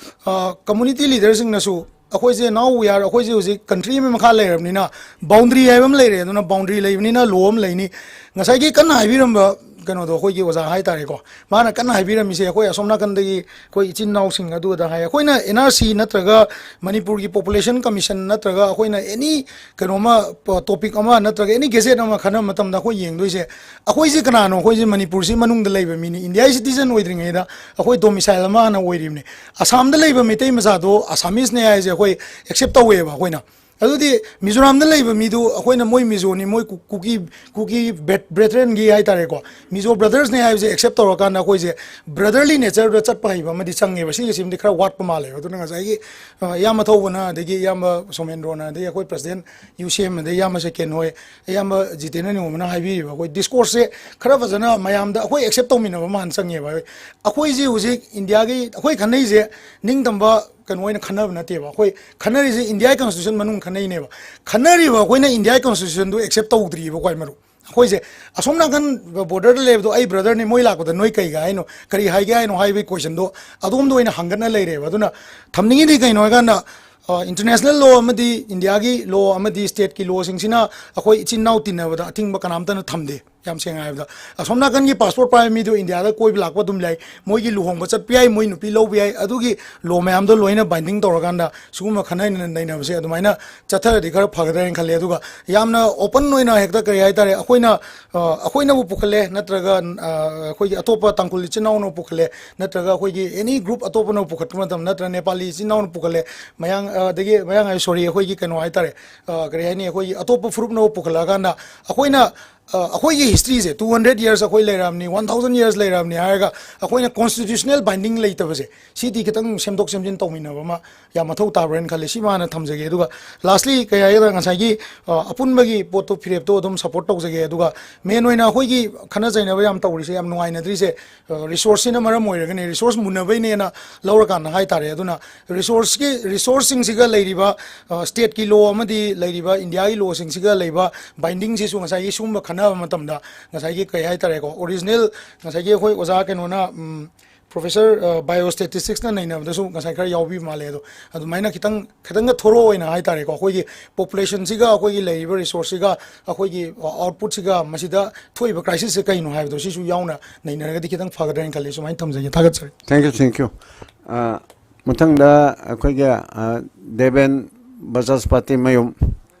ꯑ, community leader ꯁꯤꯡꯅꯁꯨ ꯑꯩꯈꯣꯏꯁꯦ, now we are, ꯑꯩꯈꯣꯏꯁꯦ ꯍꯧꯖꯤꯛ country ꯑꯃꯒꯤ ꯃꯈꯥ ꯂꯩꯔꯕꯅꯤꯅ boundary ꯍꯥꯏꯕ ꯑꯃ ꯂꯩꯔꯦ, ꯑꯗꯨꯅ boundary ꯂꯩꯕꯅꯤꯅ law ꯑꯃ ꯂꯩꯅꯤ꯫ ꯉꯁꯥꯏꯒꯤ ꯀꯟꯅ ꯍꯥꯏꯕꯤꯔꯝꯕ ꯀꯩꯅꯣꯗꯣ, ꯑꯩꯈꯣꯏꯒꯤ ꯑꯣꯖꯥ ꯍꯥꯏꯇꯥꯔꯦꯀꯣ, ꯃꯥꯅ ꯀꯟꯅ ꯍꯥꯏꯕꯤꯔꯝꯃꯤꯁꯦ ꯑꯩꯈꯣꯏ ꯑꯁꯣꯝ ꯅꯥꯀꯟꯗꯒꯤ ꯑꯩꯈꯣꯏ ꯏꯆꯤꯟ ꯏꯅꯥꯎꯁꯤꯡ ꯑꯗꯨ ꯑꯗꯥ ꯍꯥꯏ꯫ ꯑꯩꯈꯣꯏꯅ N R C ꯅꯠꯇ꯭ꯔꯒ ꯃꯅꯤꯄꯨꯔꯒꯤ Population Commission ꯅꯠꯇ꯭ꯔꯒ ꯑꯩꯈꯣꯏꯅ any ꯀꯩꯅꯣꯃ, ꯄ-, topic ꯑꯃ ꯅꯠꯇ꯭ꯔꯒ any gazette ꯑꯃ ꯈꯟꯅꯕ ꯃꯇꯝꯗ ꯑꯩꯈꯣꯏ ꯌꯦꯡꯗꯣꯏꯁꯦ, ꯑꯩꯈꯣꯏꯁꯦ ꯀꯅꯥꯅꯣ? ꯑꯩꯈꯣꯏꯁꯦ ꯃꯅꯤꯄꯨꯔꯁꯤ ꯃꯅꯨꯡꯗ ꯂꯩꯕ ꯃꯤꯅꯤ꯫ ꯏꯟꯗꯤꯌꯥꯒꯤ citizen ꯑꯣꯏꯗ꯭ꯔꯤꯉꯩꯗ ꯑꯩꯈꯣꯏ domicile ꯑꯃ ꯍꯥꯟꯅ ꯑꯣꯏꯔꯤꯕꯅꯤ꯫ ꯑꯁꯥꯝꯗ ꯂꯩꯕ ꯃꯩꯇꯩ ꯃꯆꯥꯗꯣ Assamese ꯅꯦ ꯍꯥꯏꯁꯦ ꯑꯩꯈꯣꯏ accept ꯇꯧꯋꯦꯕ ꯑꯩꯈꯣꯏꯅ꯫ ꯑꯗꯨꯗꯤ ꯃꯤꯖꯣꯔꯥꯝꯗ ꯂꯩꯕ ꯃꯤꯗꯨ ꯑꯩꯈꯣꯏꯅ ꯃꯣꯏ ꯃꯤꯖꯣꯅꯤ, ꯃꯣꯏ ꯀꯨ-, ꯀꯨꯀꯤ, ꯀꯨꯀꯤ ꯕ꯭ꯔꯦꯠ-, brethren ꯒꯤ ꯍꯥꯏꯇꯥꯔꯦꯀꯣ, ꯃꯤꯖꯣ brothers ꯅꯦ ꯍꯥꯏꯕꯁꯦ accept ꯇꯧꯔꯀꯥꯟꯗ ꯑꯩꯈꯣꯏꯁꯦ brotherly nature ꯗ ꯆꯠꯄ ꯍꯩꯕ ꯑꯃꯗꯤ ꯆꯪꯉꯦꯕ꯫ ꯁꯤꯒꯤꯁꯤꯃꯗꯤ ꯈꯔ ꯋꯥꯠꯄ ꯃꯥꯜꯂꯦꯕ꯫ ꯑꯗꯨꯅ ꯉꯁꯥꯏꯒꯤ, ꯑ, ꯏꯌꯥꯝꯕ ꯊꯧꯕꯅ, ꯑꯗꯒꯤ ꯏꯌꯥꯝꯕ ꯁꯣꯃꯦꯟꯗ꯭ꯔꯣꯅ, ꯑꯗꯒꯤ ꯑꯩꯈꯣꯏ president ꯌꯨ ꯁꯤ ꯑꯦꯝ, ꯑꯗꯩ ꯏꯌꯥꯝꯕ ꯁꯦꯀꯦꯟ ꯍꯣꯏ, ꯏꯌꯥꯝꯕ ꯖꯤꯇꯦꯟꯗ꯭ꯔ ꯅꯤꯉꯣꯝꯕꯅ ꯍꯥꯏꯕꯤꯔꯤꯕ ꯑꯩꯈꯣꯏ discourse ꯁꯦ ꯈꯔ ꯐꯖꯅ ꯃꯌꯥꯝꯗ ꯑꯩꯈꯣꯏ accept ꯇꯧꯃꯤꯟꯅꯕ ꯑꯃ ꯍꯥꯟꯅ ꯆꯪꯉꯦꯕ꯫ ꯑꯩꯈꯣꯏꯁꯦ ꯍꯧꯖꯤꯛ ꯏꯟꯗꯤꯌꯥꯒꯤ, ꯑꯩꯈꯣꯏ ꯈꯟꯅꯩꯁꯦ ꯅꯤꯡꯇꯝꯕ ꯀꯩꯅꯣ ꯑꯣꯏꯅ ꯈꯟꯅꯕ ꯅꯠꯇꯦꯕ꯫ ꯑꯩꯈꯣꯏ ꯈꯟꯅꯔꯤꯁꯦ ꯏꯟꯗꯤꯌꯥꯒꯤ constitution ꯃꯅꯨꯡ ꯈꯟꯅꯩꯅꯦꯕ꯫ ꯈꯟꯅꯔꯤꯕ ꯑꯩꯈꯣꯏꯅ ꯏꯟꯗꯤꯌꯥꯒꯤ constitution ꯗꯨ accept ꯇꯧꯗ꯭ꯔꯤꯕ, ꯈ꯭ꯋꯥꯏ ꯃꯔꯨ꯫ ꯑꯩꯈꯣꯏꯁꯦ ꯑꯁꯣꯝ ꯅꯥꯀꯟ border ꯗ ꯂꯩꯕꯗꯣ ꯑꯩ brother ꯅꯤ, ꯃꯣꯏ ꯂꯥꯛꯄꯗ ꯅꯣꯏ ꯀꯩꯒ ꯍꯥꯏꯅꯣ, ꯀꯔꯤ ꯍꯥꯏꯒꯦ ꯍꯥꯏꯅꯣ ꯍꯥꯏꯕꯒꯤ question ꯗꯣ ꯑꯗꯣꯝꯗ ꯑꯣꯏꯅ ꯍꯪꯒꯠꯅ ꯂꯩꯔꯦꯕ꯫ ꯑꯗꯨꯅ ꯊꯝꯅꯤꯡꯉꯤꯗꯤ ꯀꯩꯅꯣ ꯍꯥꯏꯀꯥꯟꯗ, ꯑ, international law ꯑꯃꯗꯤ ꯏꯟꯗꯤꯌꯥꯒꯤ law ꯑꯃꯗꯤ state ꯀꯤ law ꯁꯤꯡꯁꯤꯅ ꯑꯩꯈꯣꯏ ꯏꯆꯤꯟ ꯏꯅꯥꯎ ꯇꯤꯟꯅꯕꯗ ꯑꯊꯤꯡꯕ ꯀꯅꯥꯝꯇꯅ ꯊꯝꯗꯦ꯫ ꯌꯥꯝ ꯁꯦꯡꯅ ꯍꯥꯏꯕꯗ, ꯑꯁꯣꯝ ꯅꯥꯀꯟꯒꯤ ꯄꯥꯁꯄꯣꯔꯠ ꯄꯥꯏꯕ ꯃꯤꯗꯣ ꯏꯟꯗꯤꯌꯥꯗ ꯀꯣꯏꯕ ꯂꯥꯛꯄ ꯑꯗꯨꯝ ꯌꯥꯏ, ꯃꯣꯏꯒꯤ ꯂꯨꯍꯣꯡꯕ ꯆꯠꯄ ꯌꯥꯏ, ꯃꯣꯏ ꯅꯨꯄꯤ ꯂꯧꯕ ꯌꯥꯏ꯫ ꯑꯗꯨꯒꯤ ꯂꯣ ꯃꯌꯥꯝꯗꯣ ꯂꯣꯏꯅ ꯕꯥꯏꯟꯗꯤꯡ ꯇꯧꯔꯀꯥꯟꯗ ꯁꯤꯒꯨꯝꯕ ꯈꯟꯅ ꯅꯩꯅꯕꯁꯦ ꯑꯗꯨꯃꯥꯏꯅ ꯆꯠꯊꯔꯗꯤ ꯈꯔ ꯐꯒꯗ꯭ꯔꯥ ꯍꯥꯏꯅ ꯈꯜꯂꯦ꯫ ꯑꯗꯨꯒ ꯌꯥꯝꯅ ꯑꯣꯄꯟ ꯑꯣꯏꯅ ꯍꯦꯛꯇ, ꯀꯔꯤ ꯍꯥꯏꯇꯥꯔꯦ, ꯑꯩꯈꯣꯏꯅ, ꯑ, ꯑꯩꯈꯣꯏꯅꯕꯨ ꯄꯨꯈꯠꯂꯦ, ꯅꯠꯇ꯭ꯔꯒ, ꯑ, ꯑꯩꯈꯣꯏꯒꯤ ꯑꯇꯣꯞꯄ ꯇꯥꯡꯈꯨꯜ ꯏꯆꯤꯟ ꯏꯅꯥꯎꯅꯕꯨ ꯄꯨꯈꯠꯂꯦ, ꯅꯠꯇ꯭ꯔꯒ ꯑꯩꯈꯣꯏꯒꯤ ꯑꯦꯅꯤ ꯒ꯭ꯔꯨꯞ ꯑꯇꯣꯞꯄꯅ ꯄꯨꯈꯠꯄ ꯃꯇꯝ, ꯅꯠꯇ꯭ꯔꯒ ꯅꯦꯄꯥꯂꯤ ꯏꯆꯤꯟ ꯏꯅꯥꯎꯅ ꯄꯨꯈꯠꯂꯦ, ꯃꯌꯥꯡ, ꯑ, ꯑꯗꯒꯤ ꯃꯌꯥꯡ ꯍꯥꯏ, ꯁꯣꯔꯤ, ꯑꯩꯈꯣꯏꯒꯤ ꯀꯩꯅꯣ ꯍꯥꯏꯇꯥꯔꯦ, ꯑ, ꯀꯔꯤ ꯍꯥꯏꯅꯤ, ꯑꯩꯈꯣꯏꯒꯤ ꯑꯇꯣꯞꯄ ꯐꯨꯔꯨꯞꯅ ꯄꯨꯈꯠꯂꯛꯑꯀꯥꯟꯗ ꯑꯩꯈꯣꯏꯅ, ꯑ, ꯑꯩꯈꯣꯏꯒꯤ ꯍꯤꯁꯇ꯭ꯔꯤꯁꯦ two hundred years ꯑꯩꯈꯣꯏ ꯂꯩꯔꯕꯅꯤ, one thousand years ꯂꯩꯔꯕꯅꯤ ꯍꯥꯏꯔꯒ ꯑꯩꯈꯣꯏꯅ ꯀꯣꯟꯁꯇꯤꯇ꯭ꯌꯨꯁꯅꯦꯜ ꯕꯥꯏꯟꯗꯤꯡ ꯂꯩꯇꯕꯁꯦ, ꯁꯤꯗꯤ ꯈꯤꯇꯪ ꯁꯦꯝꯗꯣꯛ ꯁꯦꯝꯖꯤꯟ ꯇꯧꯃꯤꯟꯅꯕ ꯑꯃ ꯌꯥꯝ ꯃꯊꯧ ꯇꯥꯕ꯭ꯔꯅ ꯈꯜꯂꯦ꯫ ꯁꯤꯃ ꯍꯥꯟꯅ ꯊꯝꯖꯒꯦ꯫ ꯑꯗꯨꯒ ꯂꯥꯁꯂꯤ ꯀꯩ ꯍꯥꯏꯒꯗ꯭ꯔꯥ, ꯉꯁꯥꯏꯒꯤ, ꯑ, ꯑꯄꯨꯟꯕꯒꯤ ꯄꯣꯠꯇꯣ, ꯐꯤꯔꯦꯞꯇꯣ ꯑꯗꯨꯝ ꯁꯞꯄꯣꯔꯠ ꯇꯧꯖꯒꯦ꯫ ꯑꯗꯨꯒ ꯃꯦꯟ ꯑꯣꯏꯅ ꯑꯩꯈꯣꯏꯒꯤ ꯈꯠꯅ ꯆꯩꯅꯕ ꯌꯥꯝ ꯇꯧꯔꯤꯁꯦ, ꯌꯥꯝ ꯅꯨꯡꯉꯥꯏꯅꯗ꯭ꯔꯤꯁꯦ, ꯑ, ꯔꯤꯁꯣꯔꯁꯁꯤꯅ ꯃꯔꯝ ꯑꯣꯏꯔꯒꯅꯤ꯫ ꯔꯤꯁꯣꯔꯁ ꯃꯨꯟꯅꯕꯩꯅꯦꯅ ꯂꯧꯔꯀꯥꯟꯗ ꯍꯥꯏꯇꯥꯔꯦ꯫ ꯑꯗꯨꯅ ꯔꯤꯁꯣꯔꯁꯀꯤ, ꯔꯤꯁꯣꯔꯁꯁꯤꯡꯁꯤꯒ ꯂꯩꯔꯤꯕ, ꯑ, ꯁ꯭ꯇꯦꯠꯀꯤ ꯂꯣ ꯑꯃꯗꯤ ꯂꯩꯔꯤꯕ ꯏꯟꯗꯤꯌꯥꯒꯤ ꯂꯣꯁꯤꯡꯁꯤꯒ ꯂꯩꯕ ꯕꯥꯏꯟꯗꯤꯡꯁꯤꯁꯨ ꯉꯁꯥꯏꯒꯤ ꯁꯤꯒꯨꯝꯕ ꯈꯟꯅꯕ ꯃꯇꯝꯗ ꯉꯁꯥꯏꯒꯤ, ꯀꯩ ꯍꯥꯏꯇꯥꯔꯦꯀꯣ, ꯑꯣꯔꯤꯖꯤꯅꯦꯜ, ꯉꯁꯥꯏꯒꯤ ꯑꯩꯈꯣꯏ ꯑꯣꯖꯥ ꯀꯩꯅꯣꯅ, ꯎꯝ, ꯄ꯭ꯔꯣꯐꯦꯁꯔ, ꯑ, ꯕꯥꯏꯑꯣ ꯁ꯭ꯇꯦꯇꯤꯁꯇꯤꯛꯁꯅ ꯅꯩꯅꯕꯗꯁꯨ ꯉꯁꯥꯏ ꯈꯔ ꯌꯥꯎꯕꯤ ꯃꯥꯜꯂꯦ꯫ ꯑꯗꯣ ꯑꯗꯨꯃꯥꯏꯅ ꯈꯤꯇꯪ, ꯈꯤꯇꯪꯒ ꯊꯣꯔꯣ ꯑꯣꯏꯅ ꯍꯥꯏꯇꯥꯔꯦꯀꯣ, ꯑꯩꯈꯣꯏꯒꯤ ꯄꯣꯄꯨꯂꯦꯁꯟꯁꯤꯒ ꯑꯩꯈꯣꯏꯒꯤ ꯂꯩꯔꯤꯕ ꯔꯤꯁꯣꯔꯁꯁꯤꯒ ꯑꯩꯈꯣꯏꯒꯤ, ꯑ, ꯑꯥꯎꯠꯄꯨꯠꯁꯤꯒ ꯃꯁꯤꯗ ꯊꯣꯛꯏꯕ ꯀ꯭ꯔꯥꯏꯁꯤꯁꯁꯦ ꯀꯩꯅꯣ ꯍꯥꯏꯕꯗꯣ, ꯁꯤꯁꯨ ꯌꯥꯎꯅ ꯅꯩꯅꯔꯒꯗꯤ ꯈꯤꯇꯪ ꯐꯒꯗ꯭ꯔꯥ ꯍꯥꯏꯅ ꯈꯜꯂꯤ꯫ ꯁꯨꯃꯥꯏꯅ ꯊꯝꯖꯒꯦ꯫ ꯊꯥꯒꯠꯆꯔꯤ꯫ Thank you, thank you. ꯑ, ꯃꯊꯪꯗ ꯑꯩꯈꯣꯏꯒꯤ, ꯑ, ꯗꯦꯕꯦꯟ ꯕꯆꯁꯄꯇꯤ ꯃꯌꯨꯝ꯫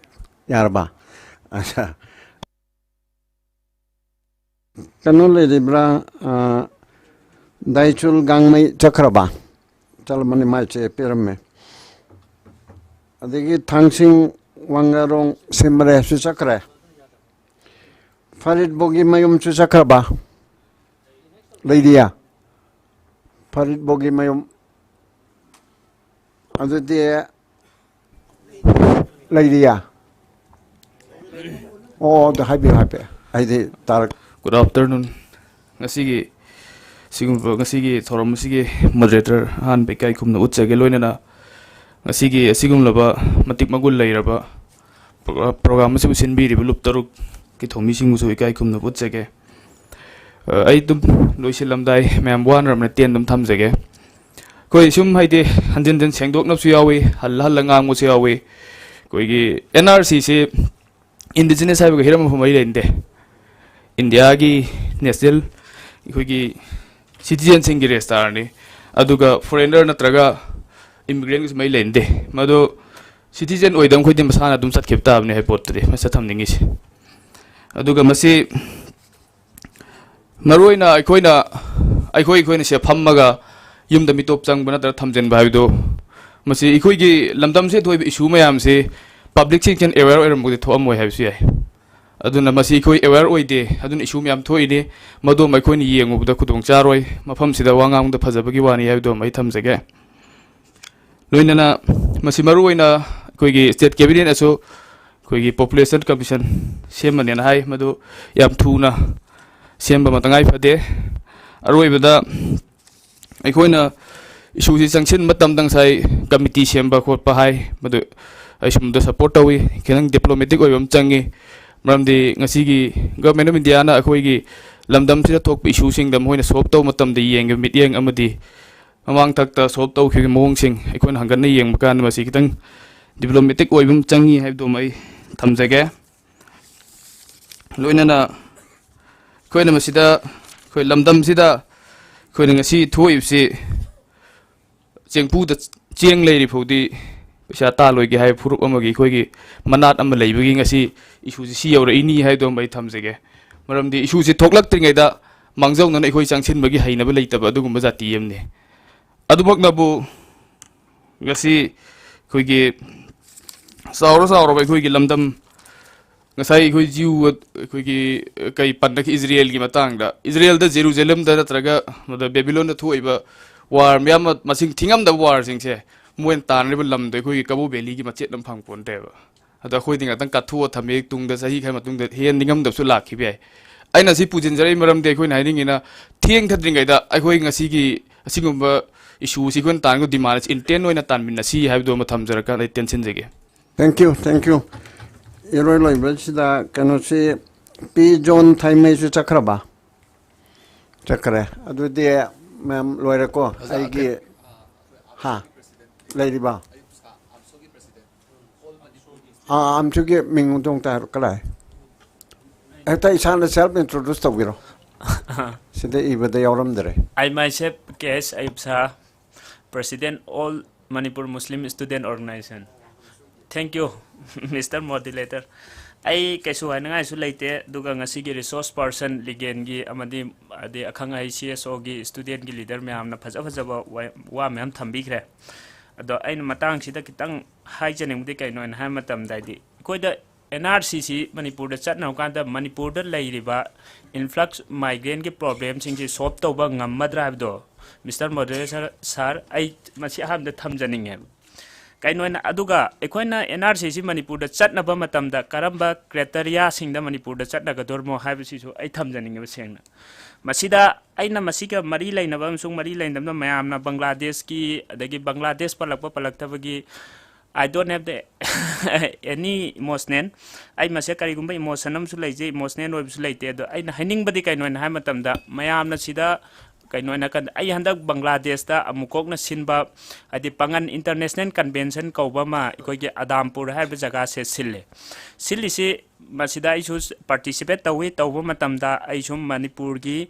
ꯌꯥꯔꯕ? ꯑꯠꯆꯥ꯫ ꯀꯩꯅꯣ ꯂꯩꯔꯤꯕ꯭ꯔꯥ? ꯑ, ꯗꯥꯏꯆꯨꯜ ꯒꯥꯡꯃꯩ ꯆꯠꯈ꯭ꯔꯕ? ꯆꯠꯂꯝꯃꯅꯤ, ꯃꯥꯏ ꯆꯦ ꯄꯤꯔꯝꯃꯦ꯫ ꯑꯗꯒꯤ ꯊꯥꯡꯁꯤꯡ ꯋꯥꯡꯉꯥꯔꯣꯡ ꯁꯤꯃꯔꯦꯁꯨ ꯆꯠꯈ꯭ꯔꯦ꯫ ꯐꯔꯤꯠ ꯕꯣꯒꯤ ꯃꯌꯨꯝꯁꯨ ꯆꯠꯈ꯭ꯔꯕ? ꯂꯩꯔꯤꯌꯥ? ꯐꯔꯤꯠ ꯕꯣꯒꯤ ꯃꯌꯨꯝ꯫ ꯑꯗꯨꯗꯤ ꯂꯩꯔꯤꯌꯥ? ꯑꯣ, ꯑꯗꯨ ꯍꯥꯏꯕꯤꯌꯨ, ꯍꯥꯏꯕꯤꯌꯨ꯫ ꯑꯩꯗꯤ ꯇꯥꯔꯛ- Good afternoon. ꯉꯁꯤꯒꯤ ꯁꯤꯒꯨꯝꯕ, ꯉꯁꯤꯒꯤ ꯊꯧꯔꯝ ꯑꯁꯤꯒꯤ moderator ꯑꯍꯥꯟꯕ ꯏꯀꯥꯏ ꯈꯨꯝꯅ ꯎꯠꯆꯒꯦ, ꯂꯣꯏꯅꯅ ꯉꯁꯤꯒꯤ ꯑꯁꯤꯒꯨꯝꯂꯕ ꯃꯇꯤꯛ ꯃꯒꯨꯟ ꯂꯩꯔꯕ ꯄ꯭ꯔꯣꯒ꯭ꯔꯥꯝ ꯑꯁꯤꯕꯨ ꯁꯤꯟꯕꯤꯔꯤꯕ ꯂꯨꯞ ꯇꯔꯨꯛꯀꯤ ꯊꯧꯃꯤꯁꯤꯡꯕꯨꯁꯨ ꯏꯀꯥꯏ ꯈꯨꯝꯅꯕ ꯎꯠꯆꯒꯦ꯫ ꯑ, ꯑꯩ ꯑꯗꯨꯝ ꯂꯣꯏꯁꯤꯜꯂꯝꯗꯥꯏ, ꯃꯌꯥꯝ ꯋꯥꯅꯔꯕꯅꯤꯅ ꯇꯦꯟ ꯑꯗꯨꯝ ꯊꯝꯖꯒꯦ꯫ ꯑꯩꯈꯣꯏ ꯁꯨꯝ, ꯍꯥꯏꯗꯤ, ꯍꯟꯖꯤꯟ ꯍꯟꯖꯤꯟ ꯁꯦꯡꯗꯣꯛꯅꯕꯁꯨ ꯌꯥꯎꯏ, ꯍꯜꯂ ꯍꯜꯂ ꯉꯥꯡꯕꯁꯨ ꯌꯥꯎꯏ꯫ ꯑꯩꯈꯣꯏꯒꯤ N R C ꯁꯤ indigenous ꯍꯥꯏꯕꯒ ꯍꯤꯔꯝ ꯑꯃꯐꯥꯎ ꯃꯔꯤ ꯂꯩꯅꯗꯦ꯫ ꯏꯟꯗꯤꯌꯥꯒꯤ ꯅꯦꯁꯅꯦꯜ ꯑꯩꯈꯣꯏꯒꯤ ꯁꯤꯇꯤꯖꯦꯟꯁꯤꯡꯒꯤ ꯔꯦꯖꯤꯁꯇꯥꯔꯅꯤ꯫ ꯑꯗꯨꯒ ꯐꯣꯔꯦꯟꯅꯔ ꯅꯠꯇ꯭ꯔꯒ ꯏꯃꯤꯒ꯭ꯔꯦꯟꯒꯤꯁꯨ ꯃꯔꯤ ꯂꯩꯅꯗꯦ꯫ ꯃꯗꯨ ꯁꯤꯇꯤꯖꯦꯟ ꯑꯣꯏꯗꯕ ꯑꯩꯈꯣꯏꯗꯤ ꯃꯁꯥꯅ ꯑꯗꯨꯝ ꯆꯠꯈꯤꯕ ꯇꯥꯕꯅꯤ ꯍꯥꯏꯕ ꯄꯣꯠꯇꯨꯗꯤ ꯃꯁꯤꯗ ꯊꯝꯅꯤꯡꯉꯤꯁꯦ꯫ ꯑꯗꯨꯒ ꯃꯁꯤ ꯃꯔꯨꯑꯣꯏꯅ ꯑꯩꯈꯣꯏꯅ, ꯑꯩꯈꯣꯏ, ꯑꯩꯈꯣꯏꯅ ꯁꯤꯗ ꯐꯝꯃꯒ ꯌꯨꯝꯗ ꯃꯤꯇꯣꯞ ꯆꯪꯕ ꯅꯠꯇ꯭ꯔꯒ ꯊꯝꯖꯤꯟꯕ ꯍꯥꯏꯕꯗꯨ, ꯃꯁꯤ ꯑꯩꯈꯣꯏꯒꯤ ꯂꯝꯗꯝꯁꯤꯗ ꯊꯣꯛꯏꯕ ꯏꯁꯨ ꯃꯌꯥꯝꯁꯤ ꯄꯕ꯭ꯂꯤꯛꯁꯤꯡꯁꯤꯅ ꯑꯦꯋꯦꯌꯔ ꯑꯣꯏꯔꯝꯕꯗꯤ ꯊꯣꯛꯑꯝꯃꯣꯏ ꯍꯥꯏꯕꯁꯨ ꯌꯥꯏ꯫ ꯑꯗꯨꯅ ꯃꯁꯤ ꯑꯩꯈꯣꯏ ꯑꯦꯋꯦꯌꯔ ꯑꯣꯏꯗꯦ, ꯑꯗꯨꯅ ꯏꯁꯨ ꯃꯌꯥꯝ ꯊꯣꯛꯏꯅꯤ꯫ ꯃꯗꯨꯃ ꯑꯩꯈꯣꯏꯅ ꯌꯦꯡꯉꯨꯕꯗ ꯈꯨꯗꯣꯡ ꯆꯥꯔꯣꯏ꯫ ꯃꯐꯝꯁꯤꯗ ꯋꯥ ꯉꯥꯡꯕꯗ ꯐꯖꯕꯒꯤ ꯋꯥꯅꯤ ꯍꯥꯏꯕꯗꯨꯃ ꯑꯩ ꯊꯝꯖꯒꯦ꯫ ꯂꯣꯏꯅꯅ ꯃꯁꯤ ꯃꯔꯨꯑꯣꯏꯅ ꯑꯩꯈꯣꯏꯒꯤ ꯁ꯭ꯇꯦꯠ ꯀꯦꯕꯤꯅꯦꯠꯅꯁꯨ ꯑꯩꯈꯣꯏꯒꯤ ꯄꯣꯄꯨꯂꯦꯁꯟ ꯀꯃꯤꯁꯟ ꯁꯦꯝꯃꯅꯦꯅ ꯍꯥꯏ, ꯃꯗꯨ ꯌꯥꯝ ꯊꯨꯅ ꯁꯦꯝꯕ ꯑꯃ ꯇꯉꯥꯏ ꯐꯗꯦ꯫ ꯑꯔꯣꯏꯕꯗ ꯑꯩꯈꯣꯏꯅ ꯏꯁꯨꯁꯤ ꯆꯪꯁꯤꯟꯕ ꯃꯇꯝꯗ ꯉꯁꯥꯏ ꯀꯃꯤꯇꯤ ꯁꯦꯝꯕ ꯈꯣꯠꯄ ꯍꯥꯏ, ꯃꯗꯨ ꯑꯩ ꯁꯨꯝꯗ ꯁꯞꯄꯣꯔꯠ ꯇꯧꯏ꯫ ꯈꯤꯇꯪ ꯗꯤꯄ꯭ꯂꯣꯃꯦꯇꯤꯛ ꯑꯣꯏꯕ ꯑꯃ ꯆꯪꯉꯤ, ꯃꯔꯝꯗꯤ ꯉꯁꯤꯒꯤ ꯒꯚꯔꯟꯃꯦꯟ ꯑꯣꯐ ꯏꯟꯗꯤꯌꯥꯅ ꯑꯩꯈꯣꯏꯒꯤ ꯂꯝꯗꯝꯁꯤꯗ ꯊꯣꯛꯄ ꯏꯁꯨꯁꯤꯡꯗ ꯃꯈꯣꯏꯅ ꯁꯣꯜꯕ ꯇꯧꯕ ꯃꯇꯝꯗ ꯌꯦꯡꯉꯤꯕ ꯃꯤꯠꯌꯦꯡ ꯑꯃꯗꯤ ꯃꯃꯥꯡ ꯊꯛꯇ ꯁꯣꯜꯕ ꯇꯧꯈꯤꯕꯒꯤ ꯃꯑꯣꯡꯁꯤꯡ ꯑꯩꯈꯣꯏꯅ ꯍꯪꯒꯠꯅ ꯌꯦꯡꯕ ꯀꯥꯟꯗ ꯃꯁꯤ ꯈꯤꯇꯪ ꯗꯤꯄ꯭ꯂꯣꯃꯦꯇꯤꯛ ꯑꯣꯏꯕ ꯑꯃ ꯆꯪꯉꯤ ꯍꯥꯏꯕꯗꯨꯃ ꯑꯩ ꯊꯝꯖꯒꯦ꯫ ꯂꯣꯏꯅꯅ ꯑꯩꯈꯣꯏꯅ ꯃꯁꯤꯗ, ꯑꯩꯈꯣꯏ ꯂꯝꯗꯝꯁꯤꯗ ꯑꯩꯈꯣꯏꯅ ꯉꯁꯤ ꯊꯣꯛꯏꯕꯁꯤ ꯆꯦꯡꯐꯨꯗ ꯆꯦꯡ ꯂꯩꯔꯤ ꯐꯥꯎꯗꯤ ꯄꯩꯁꯥ ꯇꯥꯜꯂꯣꯏꯒꯦ ꯍꯥꯏꯕ ꯐꯨꯔꯨꯞ ꯑꯃꯒꯤ ꯑꯩꯈꯣꯏꯒꯤ ꯃꯅꯥꯠ ꯑꯃ ꯂꯩꯕꯒꯤ ꯉꯁꯤ ꯏꯁꯨꯁꯤ ꯁꯤ ꯌꯧꯔꯛꯏꯅꯤ ꯍꯥꯏꯕꯗꯨꯃ ꯑꯩ ꯊꯝꯖꯒꯦ꯫ ꯃꯔꯝꯗꯤ ꯏꯁꯨꯁꯤ ꯊꯣꯛꯂꯛꯇ꯭ꯔꯤꯉꯩꯗ ꯃꯥꯡꯖꯧꯅꯅ ꯑꯩꯈꯣꯏ ꯆꯪꯁꯤꯟꯕꯒꯤ ꯍꯩꯅꯕ ꯂꯩꯇꯕ ꯑꯗꯨꯒꯨꯝꯕ ꯖꯥꯇꯤ ꯑꯃꯅꯤ꯫ ꯑꯗꯨꯃꯛꯅꯕꯨ ꯉꯁꯤ ꯑꯩꯈꯣꯏꯒꯤ ꯆꯥꯎꯔ ꯆꯥꯎꯔꯕ ꯑꯩꯈꯣꯏꯒꯤ ꯂꯝꯗꯝ, ꯉꯁꯥꯏ ꯑꯩꯈꯣꯏ ꯖꯤꯌꯨ, ꯑꯩꯈꯣꯏꯒꯤ ꯀꯩ ꯄꯟꯅꯈꯤ, ꯏꯖꯔꯦꯜꯒꯤ ꯃꯇꯥꯡꯗ, ꯏꯖꯔꯦꯜꯗ, ꯖꯦꯔꯨꯖꯦꯂꯝꯗ ꯅꯠꯇ꯭ꯔꯒ ꯃꯗ ꯕꯦꯕꯤꯂꯣꯟꯗ ꯊꯣꯛꯏꯕ ꯋꯥꯔ ꯃꯌꯥꯝ ꯑꯃ, ꯃꯁꯤꯡ ꯊꯤꯉꯝꯗꯕ ꯋꯥꯔꯁꯤꯡꯁꯦ, ꯃꯣꯏꯅ ꯇꯥꯟꯅꯔꯤꯕ ꯂꯝꯗꯣ ꯑꯩꯈꯣꯏꯒꯤ ꯀꯕꯣ ꯚꯦꯂꯤꯒꯤ ꯃꯆꯦꯠ ꯑꯃ ꯐꯪ ꯄꯣꯟꯇꯦꯕ꯫ ꯑꯗꯣ ꯑꯩꯈꯣꯏꯗꯤ ꯉꯥꯛꯇꯪ ꯀꯠꯊꯣꯛꯑ ꯊꯝꯃꯦ, ꯇꯨꯡꯗ ꯆꯍꯤ ꯈꯔ ꯃꯇꯨꯡꯗ ꯍꯦꯟꯅ ꯅꯤꯡꯉꯝꯗꯕꯁꯨ ꯂꯥꯛꯈꯤꯕ ꯌꯥꯏ꯫ ꯑꯩꯅ ꯁꯤ ꯄꯨꯁꯤꯟꯖꯔꯛꯏ ꯃꯔꯝꯗꯤ ꯑꯩꯈꯣꯏꯅ ꯍꯥꯏꯅꯤꯡꯉꯤꯅ, ꯊꯦꯡꯊꯗ꯭ꯔꯤꯉꯩꯗ ꯑꯩꯈꯣꯏ ꯉꯁꯤꯒꯤ ꯑꯁꯤꯒꯨꯝꯕ ꯏꯁꯨꯁꯤ ꯑꯩꯈꯣꯏꯅ ꯇꯥꯟꯅꯕ ꯗꯤꯃꯥꯟ ꯑꯁꯤ ꯏꯟꯇꯦꯟ ꯑꯣꯏꯅ ꯇꯥꯟꯃꯤꯟꯅꯁꯤ ꯍꯥꯏꯕꯗꯨ ꯑꯃ ꯊꯝꯖꯔꯀꯥꯟꯗ ꯑꯩ ꯇꯦꯟꯁꯤꯟꯖꯒꯦ꯫ Thank you, thank you. ꯏꯔꯣꯏ ꯂꯣꯏꯕꯁꯤꯗ ꯀꯩꯅꯣꯁꯤ, ꯄꯤ ꯖꯣꯟ ꯊꯥꯏꯃꯩꯁꯨ ꯆꯠꯈ꯭ꯔꯕ? ꯆꯠꯈ꯭ꯔꯦ꯫ ꯑꯗꯨꯗꯤ ꯃꯌꯥꯝ ꯂꯣꯏꯔꯦꯀꯣ? ꯑꯣꯖꯥ, ꯑꯩꯒꯤ, ꯑꯇꯩ, ꯍꯥ? ꯂꯩꯔꯤꯕ? ꯑꯥ, ꯑꯝꯁꯨꯒꯤ ꯃꯤꯡ ꯑꯃꯨꯛꯇ ꯍꯥꯏꯔꯣ, ꯀꯗꯥꯏ? ꯍꯦꯛꯇ ꯏꯁꯥꯅ self introduce ꯇꯧꯕꯤꯔꯣ꯫ ꯁꯤꯗ ꯏꯕꯗ ꯌꯥꯎꯔꯝꯗ꯭ꯔꯦ꯫ I myself, K S Ayub Shah, President, All Manipur Muslim Student Organization. Thank you, Mister Moderator. ꯑꯩ ꯀꯩꯁꯨ ꯍꯥꯏꯅꯤꯡꯉꯥꯏꯁꯨ ꯂꯩꯇꯦ, ꯑꯗꯨꯒ ꯉꯁꯤꯒꯤ resource person ꯂꯤꯒꯦꯟꯒꯤ ꯑꯃꯗꯤ ꯑꯗꯩ ꯑꯈꯪ ꯑꯍꯩ C S Oꯒꯤ studentꯀꯤ leader ꯃꯌꯥꯝꯅ ꯐꯖ ꯐꯖꯕ ꯋꯥ ꯋꯥ ꯃꯌꯥꯝ ꯊꯝꯕꯤꯈ꯭ꯔꯦ꯫ ꯑꯗꯣ ꯑꯩꯅ ꯃꯇꯥꯡꯁꯤꯗ ꯈꯤꯇꯪ ꯍꯥꯏꯖꯅꯤꯡꯕꯗꯤ ꯀꯩꯅꯣ ꯍꯥꯏꯅ ꯍꯥꯏꯕ ꯃꯇꯝꯗ, ꯍꯥꯏꯗꯤ ꯑꯩꯈꯣꯏꯗ N R C ꯁꯤ ꯃꯅꯤꯄꯨꯔꯗ ꯆꯠꯅꯕ ꯀꯥꯟꯗ ꯃꯅꯤꯄꯨꯔꯗ ꯂꯩꯔꯤꯕ influx migrantꯀꯤ problemꯁꯤꯡꯁꯤ solve ꯇꯧꯕ ꯉꯝꯃꯗ꯭ꯔꯥ ꯍꯥꯏꯕꯗꯣ, Mister Moderator sir, ꯑꯩ ꯃꯁꯤ ꯑꯍꯥꯟꯕꯗ ꯊꯝꯖꯅꯤꯡꯉꯦꯕ꯫ ꯀꯩꯅꯣꯅ, ꯑꯗꯨꯒ ꯑꯩꯈꯣꯏꯅ N R C ꯁꯤ ꯃꯅꯤꯄꯨꯔꯗ ꯆꯠꯅꯕ ꯃꯇꯝꯗ ꯀꯔꯝꯕ criteriaꯁꯤꯡꯗ ꯃꯅꯤꯄꯨꯔꯗ ꯆꯠꯅꯒꯗꯧꯔꯤꯃꯣ ꯍꯥꯏꯕꯁꯤꯁꯨ ꯑꯩ ꯊꯝꯖꯅꯤꯡꯉꯦꯕ ꯁꯦꯡꯅ꯫ ꯃꯁꯤꯗ ꯑꯩꯅ ꯃꯁꯤꯒ ꯃꯔꯤ ꯂꯩꯅꯕ ꯑꯃꯁꯨꯡ ꯃꯔꯤ ꯂꯩꯅꯗꯕꯅ ꯃꯌꯥꯝꯅ ꯕꯪꯒ꯭ꯂꯥꯗꯦꯁꯀꯤ, ꯑꯗꯒꯤ Bangladesh ꯄꯜꯂꯛꯄ ꯄꯜꯂꯛꯇꯕꯒꯤ, I don't have the any emotional, ꯑꯩ ꯃꯁꯦ ꯀꯔꯤꯒꯨꯝꯕ emotion ꯑꯃꯁꯨ ꯂꯩꯖꯩ, emotional ꯑꯣꯏꯕꯁꯨ ꯂꯩꯇꯦ꯫ ꯑꯗꯣ ꯑꯩꯅ ꯍꯥꯏꯅꯤꯡꯕꯗꯤ ꯀꯩꯅꯣ ꯍꯥꯏꯅ ꯍꯥꯏꯕ ꯃꯇꯝꯗ, ꯃꯌꯥꯝꯅ ꯁꯤꯗ ꯀꯩꯅꯣ ꯍꯥꯏꯅ ꯀꯟ-, ꯑꯩ ꯍꯟꯗꯛ ꯕꯪꯒ꯭ꯂꯥꯗꯦꯁꯇ ꯑꯃꯨꯛ ꯀꯣꯛꯅ ꯁꯤꯟꯕ, ꯍꯥꯏꯗꯤ ꯄꯥꯉꯟ International Convention ꯀꯧꯕ ꯑꯃ ꯑꯩꯈꯣꯏꯒꯤ ꯑꯗꯥꯝꯄꯨꯔ ꯍꯥꯏꯔꯤꯕ ꯖꯒꯥꯁꯦ ꯁꯤꯜꯂꯦ꯫ ꯁꯤꯜꯂꯤꯁꯤ, ꯃꯁꯤꯗ ꯑꯩꯁꯨ participate ꯇꯧꯏ꯫ ꯇꯧꯕ ꯃꯇꯝꯗ ꯑꯩꯁꯨ ꯃꯅꯤꯄꯨꯔꯒꯤ,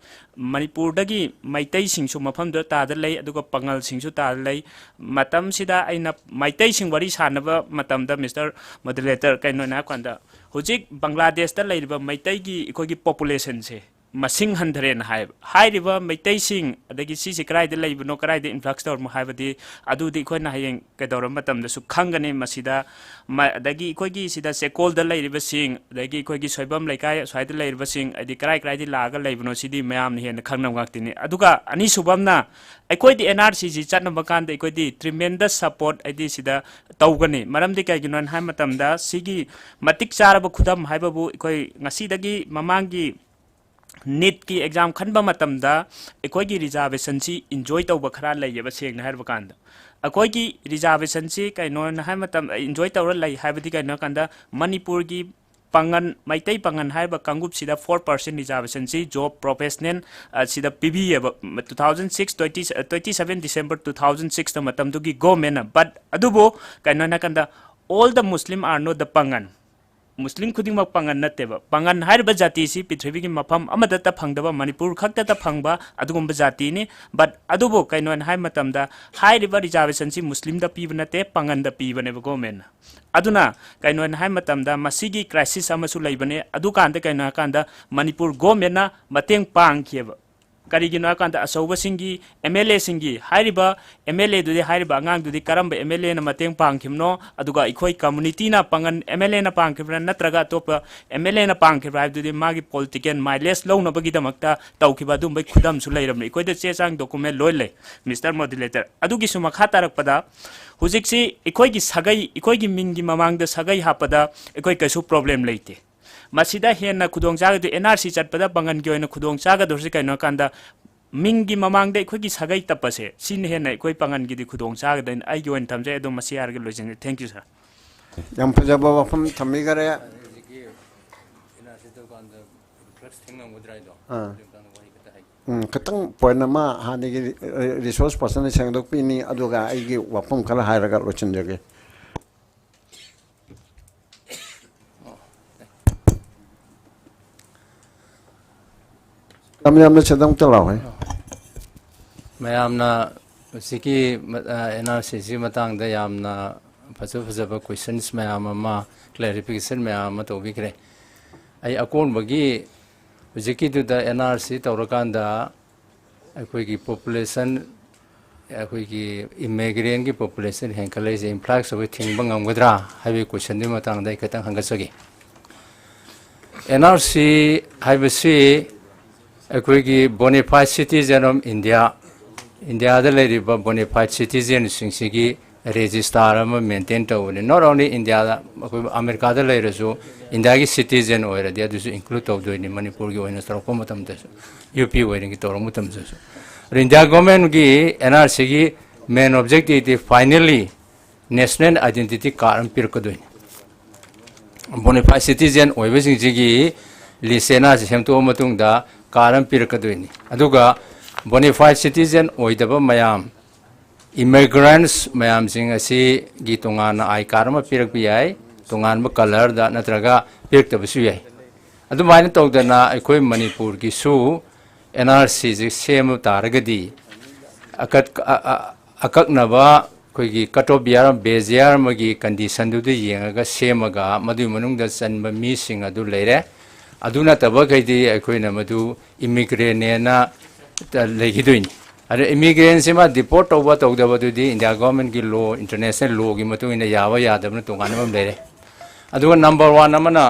ꯃꯅꯤꯄꯨꯔꯗꯒꯤ ꯃꯩꯇꯩꯁꯤꯡꯁꯨ ꯃꯐꯝꯗꯨꯗ ꯇꯥꯗ ꯂꯩ, ꯑꯗꯨꯒ ꯄꯥꯉꯜꯁꯤꯡꯁꯨ ꯇꯥꯗ ꯂꯩ꯫ ꯃꯇꯝꯁꯤꯗ ꯑꯩꯅ ꯃꯩꯇꯩꯁꯤꯡ ꯋꯥꯔꯤ ꯁꯥꯟꯅꯕ ꯃꯇꯝꯗ, Mister Moderator, ꯀꯩꯅꯣꯅ ꯍꯥꯏꯕ ꯀꯥꯟꯗ, ꯍꯧꯖꯤꯛ ꯕꯪꯒ꯭ꯂꯥꯗꯦꯁꯇ ꯂꯩꯔꯤꯕ ꯃꯩꯇꯩꯒꯤ ꯑꯩꯈꯣꯏꯒꯤ populationꯁꯦ ꯃꯁꯤꯡ ꯍꯟꯊꯔꯦꯅ ꯍꯥꯏꯌꯦꯕ꯫ ꯍꯥꯏꯔꯤꯕ ꯃꯩꯇꯩꯁꯤꯡ, ꯑꯗꯒꯤ ꯁꯤꯁꯦ ꯀꯗꯥꯏꯗ ꯂꯩꯕꯅꯣ, ꯀꯗꯥꯏꯗ influx ꯇꯧꯔꯝꯃꯣ ꯍꯥꯏꯕꯗꯤ, ꯑꯗꯨꯗꯤ ꯑꯩꯈꯣꯏꯅ ꯍꯌꯦꯡ ꯀꯩꯗꯧꯔꯕ ꯃꯇꯝꯗꯁꯨ ꯈꯪꯒꯅꯤ꯫ ꯃꯁꯤꯗ ꯃ-, ꯑꯗꯒꯤ ꯑꯩꯈꯣꯏꯒꯤ ꯁꯤꯗ ꯆꯦꯛꯀꯣꯜꯗ ꯂꯩꯔꯤꯕꯁꯤꯡ, ꯑꯗꯒꯤ ꯑꯩꯈꯣꯏꯒꯤ ꯁꯣꯏꯕꯝ ꯂꯩꯀꯥꯏ ꯑꯁ꯭ꯋꯥꯏꯗ ꯂꯩꯔꯤꯕꯁꯤꯡ, ꯍꯥꯏꯗꯤ ꯀꯔꯥꯏ ꯀꯔꯥꯏꯗꯒꯤ ꯂꯥꯛꯑꯒ ꯂꯩꯕꯅꯣ, ꯁꯤꯗꯤ ꯃꯌꯥꯝꯅ ꯍꯦꯟꯅ ꯈꯪꯅꯕ ꯉꯥꯛꯇꯅꯤ꯫ ꯑꯗꯨꯒ ꯑꯅꯤꯁꯨꯕ ꯑꯃꯅ, ꯑꯩꯈꯣꯏꯗꯤ N R C ꯁꯤ ꯆꯠꯅꯕ ꯀꯥꯟꯗ ꯑꯩꯈꯣꯏꯗꯤ tremendous support ꯍꯥꯏꯗꯤ ꯁꯤꯗ ꯇꯧꯒꯅꯤ꯫ ꯃꯔꯝꯗꯤ ꯀꯩꯒꯤꯅꯣ ꯍꯥꯏꯅ ꯍꯥꯏꯕ ꯃꯇꯝꯗ, ꯁꯤꯒꯤ ꯃꯇꯤꯛ ꯆꯥꯔꯕ ꯈꯨꯗꯝ ꯍꯥꯏꯕꯕꯨ ꯑꯩꯈꯣꯏ ꯉꯁꯤꯗꯒꯤ ꯃꯃꯥꯡꯒꯤ NEETꯀꯤ exam ꯈꯟꯕ ꯃꯇꯝꯗ ꯑꯩꯈꯣꯏꯒꯤ reservationꯁꯤ enjoy ꯇꯧꯕ ꯈꯔ ꯂꯩꯌꯦꯕ, ꯁꯦꯡꯅ ꯍꯥꯏꯔꯕ ꯀꯥꯟꯗ꯫ ꯑꯩꯈꯣꯏꯒꯤ reservationꯁꯤ ꯀꯩꯅꯣꯅ ꯍꯥꯏꯕ ꯃꯇꯝ, enjoy ꯇꯧꯔ ꯂꯩ ꯍꯥꯏꯕꯗꯤ ꯀꯩꯅꯣ ꯍꯥꯏ ꯀꯥꯟꯗ, ꯃꯅꯤꯄꯨꯔꯒꯤ ꯄꯥꯉꯟ, ꯃꯩꯇꯩ ꯄꯥꯉꯟ ꯍꯥꯏꯔꯤꯕ ꯀꯥꯡꯂꯨꯞꯁꯤꯗ four percent reservationꯁꯤ job professional, ꯑ, ꯁꯤꯗ ꯄꯤꯕꯤꯌꯦꯕ, two thousand six, twenty, twenty seven December two thousand sixꯇ ꯃꯇꯝꯗꯨꯒꯤ governmentꯅ꯫ But ꯑꯗꯨꯕꯨ ꯀꯩꯅꯣ ꯍꯥꯏ ꯀꯥꯟꯗ, all the Muslim are not the ꯄꯥꯉꯟ꯫ ꯃꯨꯁꯂꯤꯝ ꯈꯨꯗꯤꯡꯃꯛ ꯄꯥꯉꯟ ꯅꯠꯇꯦꯕ꯫ ꯄꯥꯉꯟ ꯍꯥꯏꯔꯤꯕ ꯖꯥꯇꯤꯁꯤ ꯄ꯭ꯔꯤꯊꯤꯕꯤꯒꯤ ꯃꯐꯝ ꯑꯃꯗꯇ ꯐꯪꯗꯕ, ꯃꯅꯤꯄꯨꯔ ꯈꯛꯇꯇ ꯐꯪꯕ ꯑꯗꯨꯒꯨꯝꯕ ꯖꯥꯇꯤꯅꯤ꯫ But ꯑꯗꯨꯕꯨ ꯀꯩꯅꯣꯅ ꯍꯥꯏ ꯃꯇꯝꯗ, ꯍꯥꯏꯔꯤꯕ reservationꯁꯤ ꯃꯨꯁꯂꯤꯝꯗ ꯄꯤꯕ ꯅꯠꯇꯦ, ꯄꯥꯉꯟꯗ ꯄꯤꯕꯅꯦꯕ governmentꯅ꯫ ꯑꯗꯨꯅ ꯀꯩꯅꯣꯅ ꯍꯥꯏ ꯃꯇꯝꯗ, ꯃꯁꯤꯒꯤ crisis ꯑꯃꯁꯨ ꯂꯩꯕꯅꯦ꯫ ꯑꯗꯨꯀꯥꯟꯗ ꯀꯩꯅꯣ ꯍꯥꯏꯀꯥꯟꯗ ꯃꯅꯤꯄꯨꯔ governmentꯅ ꯃꯇꯦꯡ ꯄꯥꯡꯈꯤꯑꯕ꯫ ꯀꯔꯤꯒꯤꯅꯣ ꯍꯥꯏꯀꯥꯟꯗ, ꯑꯆꯧꯕꯁꯤꯡꯒꯤ, MLAꯁꯤꯡꯒꯤ, ꯍꯥꯏꯔꯤꯕ MLAꯗꯨꯗꯤ, ꯍꯥꯏꯔꯤꯕ ꯑꯉꯥꯡꯗꯨꯗꯤ ꯀꯔꯝꯕ MLAꯅ ꯃꯇꯦꯡ ꯄꯥꯡꯈꯤꯕꯅꯣ, ꯑꯗꯨꯒ ꯑꯩꯈꯣꯏ communityꯅ ꯄꯥꯉꯟ MLAꯅ ꯄꯥꯡꯈꯤꯕ꯭ꯔꯥ ꯅꯠꯇ꯭ꯔꯒ ꯑꯇꯣꯞꯄ MLAꯅ ꯄꯥꯡꯈꯤꯕ꯭ꯔꯥ ꯍꯥꯏꯕꯗꯨꯗꯤ ꯃꯥꯒꯤ political mileage ꯂꯧꯅꯕꯒꯤꯗꯃꯛꯇ ꯇꯧꯈꯤꯕ ꯑꯗꯨꯝꯕꯒꯤ ꯈꯨꯗꯝꯁꯨ ꯂꯩꯔꯕꯅꯤ꯫ ꯑꯩꯈꯣꯏꯗ ꯆꯦ ꯆꯥꯡ document ꯂꯣꯏ ꯂꯩ, Mister Moderator꯫ ꯑꯗꯨꯒꯤꯁꯨ ꯃꯈꯥ ꯇꯥꯔꯛꯄꯗ, ꯍꯧꯖꯤꯛꯁꯤ ꯑꯩꯈꯣꯏꯒꯤ ꯁꯥꯒꯩ, ꯑꯩꯈꯣꯏꯒꯤ ꯃꯤꯡꯒꯤ ꯃꯃꯥꯡꯗ ꯁꯥꯒꯩ ꯍꯥꯞꯄꯗ ꯑꯩꯈꯣꯏ ꯀꯩꯁꯨ problem ꯂꯩꯇꯦ꯫ ꯃꯁꯤꯗ ꯍꯦꯟꯅ ꯈꯨꯗꯣꯡ ꯆꯥꯒꯗꯣꯏ, NRC ꯆꯠꯄꯗ ꯄꯥꯉꯟꯒꯤ ꯑꯣꯏꯅ ꯈꯨꯗꯣꯡ ꯆꯥꯒꯗꯧꯔꯤꯁꯤ ꯀꯩꯅꯣ ꯍꯥꯏꯀꯥꯟꯗ, ꯃꯤꯡꯒꯤ ꯃꯃꯥꯡꯗ ꯑꯩꯈꯣꯏꯒꯤ ꯁꯥꯒꯩ ꯇꯞꯄꯁꯦ, ꯁꯤꯅ ꯍꯦꯟꯅ ꯑꯩꯈꯣꯏ ꯄꯥꯉꯟꯒꯤꯗꯤ ꯈꯨꯗꯣꯡ ꯆꯥꯒꯗꯣꯏꯅꯤ꯫ ꯑꯩꯒꯤ ꯑꯣꯏꯅ ꯊꯝꯖꯩ꯫ ꯑꯗꯣ ꯃꯁꯤ ꯍꯥꯏꯔꯒ ꯂꯣꯏꯁꯤꯟꯖꯔꯦ꯫ Thank you, sir꯫ ꯌꯥꯝ ꯐꯖꯕ ꯋꯥꯐꯝ ꯊꯝꯕꯤꯈꯔꯦ꯫ ꯍꯧꯖꯤꯛꯀꯤ NRC ꯇꯧꯀꯥꯟꯗ influx ꯊꯦꯡꯅꯔꯝꯒꯗ꯭ꯔꯥ ꯍꯥꯏꯗꯣ? ꯑꯥ꯫ ꯑꯗꯨꯒꯤ ꯃꯇꯥꯡꯗ ꯋꯥꯍꯩ ꯈꯤꯇ ꯍꯥꯏꯒꯦ꯫ ꯎꯝ, ꯈꯤꯇꯪ point ꯑꯃ ꯍꯥꯟꯅꯒꯤ resource personꯅ ꯁꯦꯡꯗꯣꯛꯄꯤꯅꯤ, ꯑꯗꯨꯒ ꯑꯩꯒꯤ ꯋꯥꯐꯝ ꯈꯔ ꯍꯥꯏꯔꯒ ꯂꯣꯏꯁꯤꯟꯖꯒꯦ꯫ ꯌꯥꯝ ꯌꯥꯝꯅ ꯁꯦꯟꯗꯣꯡ ꯇꯧꯔꯛꯑꯣ꯫ ꯃꯌꯥꯝꯅ ꯍꯧꯖꯤꯛꯀꯤ ꯃ-, ꯑ, NRCꯁꯤ ꯃꯇꯥꯡꯗ ꯌꯥꯝꯅ ꯐꯖ ꯐꯖꯕ questions ꯃꯌꯥꯝ ꯑꯃ, clarification ꯃꯌꯥꯝ ꯑꯃ ꯇꯧꯕꯤꯈ꯭ꯔꯦ꯫ ꯑꯩ ꯑꯀꯣꯟꯕꯒꯤ ꯍꯧꯖꯤꯛꯀꯤꯗꯨꯗ NRC ꯇꯧꯔꯀꯥꯟꯗ ꯑꯩꯈꯣꯏꯒꯤ population, ꯑꯩꯈꯣꯏꯒꯤ immigrantꯀꯤ population ꯍꯦꯟꯒꯠꯂꯛꯏꯁꯦ influx ꯑꯩꯈꯣꯏ ꯊꯤꯡꯕ ꯉꯝꯒꯗ꯭ꯔꯥ ꯍꯥꯏꯕꯒꯤ questionꯗꯨꯒꯤ ꯃꯇꯥꯡꯗ ꯑꯩ ꯈꯤꯇꯪ ꯍꯪꯒꯠꯆꯒꯦ꯫ NRC ꯍꯥꯏꯕꯁꯤ ꯑꯩꯈꯣꯏꯒꯤ bona fide citizen of India, ꯏꯟꯗꯤꯌꯥꯗ ꯂꯩꯔꯤꯕ bona fide citizenꯁꯤꯡꯁꯤꯒꯤ register ꯑꯃ maintain ꯇꯧꯕꯅꯤ꯫ Not only ꯏꯟꯗꯤꯌꯥꯗ, ꯑꯩꯈꯣꯏ ꯑꯃꯦꯔꯤꯀꯥꯗ ꯂꯩꯔꯁꯨ ꯏꯟꯗꯤꯌꯥꯒꯤ citizen ꯑꯣꯏꯔꯗꯤ ꯑꯗꯨꯁꯨ include ꯇꯧꯗꯣꯏꯅꯤ, ꯃꯅꯤꯄꯨꯔꯒꯤ ꯑꯣꯏꯅ ꯇꯧꯔꯛꯄ ꯃꯇꯝꯗꯁꯨ, UP ꯑꯣꯏꯅꯒꯤ ꯇꯧꯔꯛꯄ ꯃꯇꯝꯗꯁꯨ꯫ ꯑꯗꯣ ꯏꯟꯗꯤꯌꯥ governmentꯒꯤ NRCꯒꯤ main objectiveꯗꯤ finally national identity card ꯑꯃ ꯄꯤꯔꯛꯀꯗꯣꯏꯅꯤ꯫ Bona fide citizen ꯑꯣꯏꯕꯁꯤꯡꯁꯤꯒꯤ list NRC ꯁꯦꯝꯗꯣꯛꯑ ꯃꯇꯨꯡꯗ card ꯑꯃ ꯄꯤꯔꯛꯀꯗꯣꯏꯅꯤ꯫ ꯑꯗꯨꯒ bona fide citizen ꯑꯣꯏꯗꯕ ꯃꯌꯥꯝ, immigrants ꯃꯌꯥꯝꯁꯤꯡ ꯑꯁꯤꯒꯤ ꯇꯣꯉꯥꯟꯅ I card ꯑꯃ ꯄꯤꯔꯛꯄ ꯌꯥꯏ꯫ ꯇꯣꯉꯥꯟꯕ ꯀꯂꯔꯗ ꯅꯠꯇ꯭ꯔꯒ ꯄꯤꯔꯛꯇꯕꯁꯨ ꯌꯥꯏ꯫ ꯑꯗꯨꯃꯥꯏꯅ ꯇꯧꯗꯅ ꯑꯩꯈꯣꯏ ꯃꯅꯤꯄꯨꯔꯒꯤꯁꯨ ꯑꯦꯟ ꯑꯥꯔ ꯁꯤꯁꯦ ꯁꯦꯝꯕ ꯇꯥꯔꯒꯗꯤ, ꯑꯀꯠ-, ꯑ-, ꯑ-, ꯑꯀꯛꯅꯕ ꯑꯩꯈꯣꯏꯒꯤ ꯀꯠ ꯑꯣꯐ ꯌꯥꯔ, ꯕꯦꯁ ꯌꯥꯔ ꯑꯃꯒꯤ ꯀꯟꯗꯤꯁꯟꯗꯨꯗ ꯌꯦꯡꯉꯒ ꯁꯦꯝꯃꯒ, ꯃꯗꯨꯒꯤ ꯃꯅꯨꯡꯗ ꯆꯟꯕ ꯃꯤꯁꯤꯡ ꯑꯗꯨ ꯂꯩꯔꯦ꯫ ꯑꯗꯨ ꯅꯠꯇꯕꯈꯩꯗꯤ ꯑꯩꯈꯣꯏꯅ ꯃꯗꯨ ꯏꯃꯤꯒ꯭ꯔꯦꯟꯅꯦꯅ ꯂꯩꯈꯤꯗꯣꯏꯅꯤ꯫ ꯑꯗ ꯏꯃꯤꯒ꯭ꯔꯦꯟꯁꯤꯃ ꯗꯤꯄꯣꯔꯠ ꯇꯧꯕ ꯇꯧꯗꯕꯗꯨꯗꯤ ꯏꯟꯗꯤꯌꯥ ꯒꯣꯔꯃꯦꯟꯒꯤ ꯂꯣ, ꯏꯟꯇꯔꯅꯦꯁꯅꯦꯜ ꯂꯣꯒꯤ ꯃꯇꯨꯡ ꯏꯟꯅ ꯌꯥꯕ ꯌꯥꯗꯕꯅ ꯇꯣꯉꯥꯟꯕ ꯑꯃ ꯂꯩꯔꯦ꯫ ꯑꯗꯨꯒ ꯅꯝꯕꯔ ꯋꯥꯟ ꯑꯃꯅ,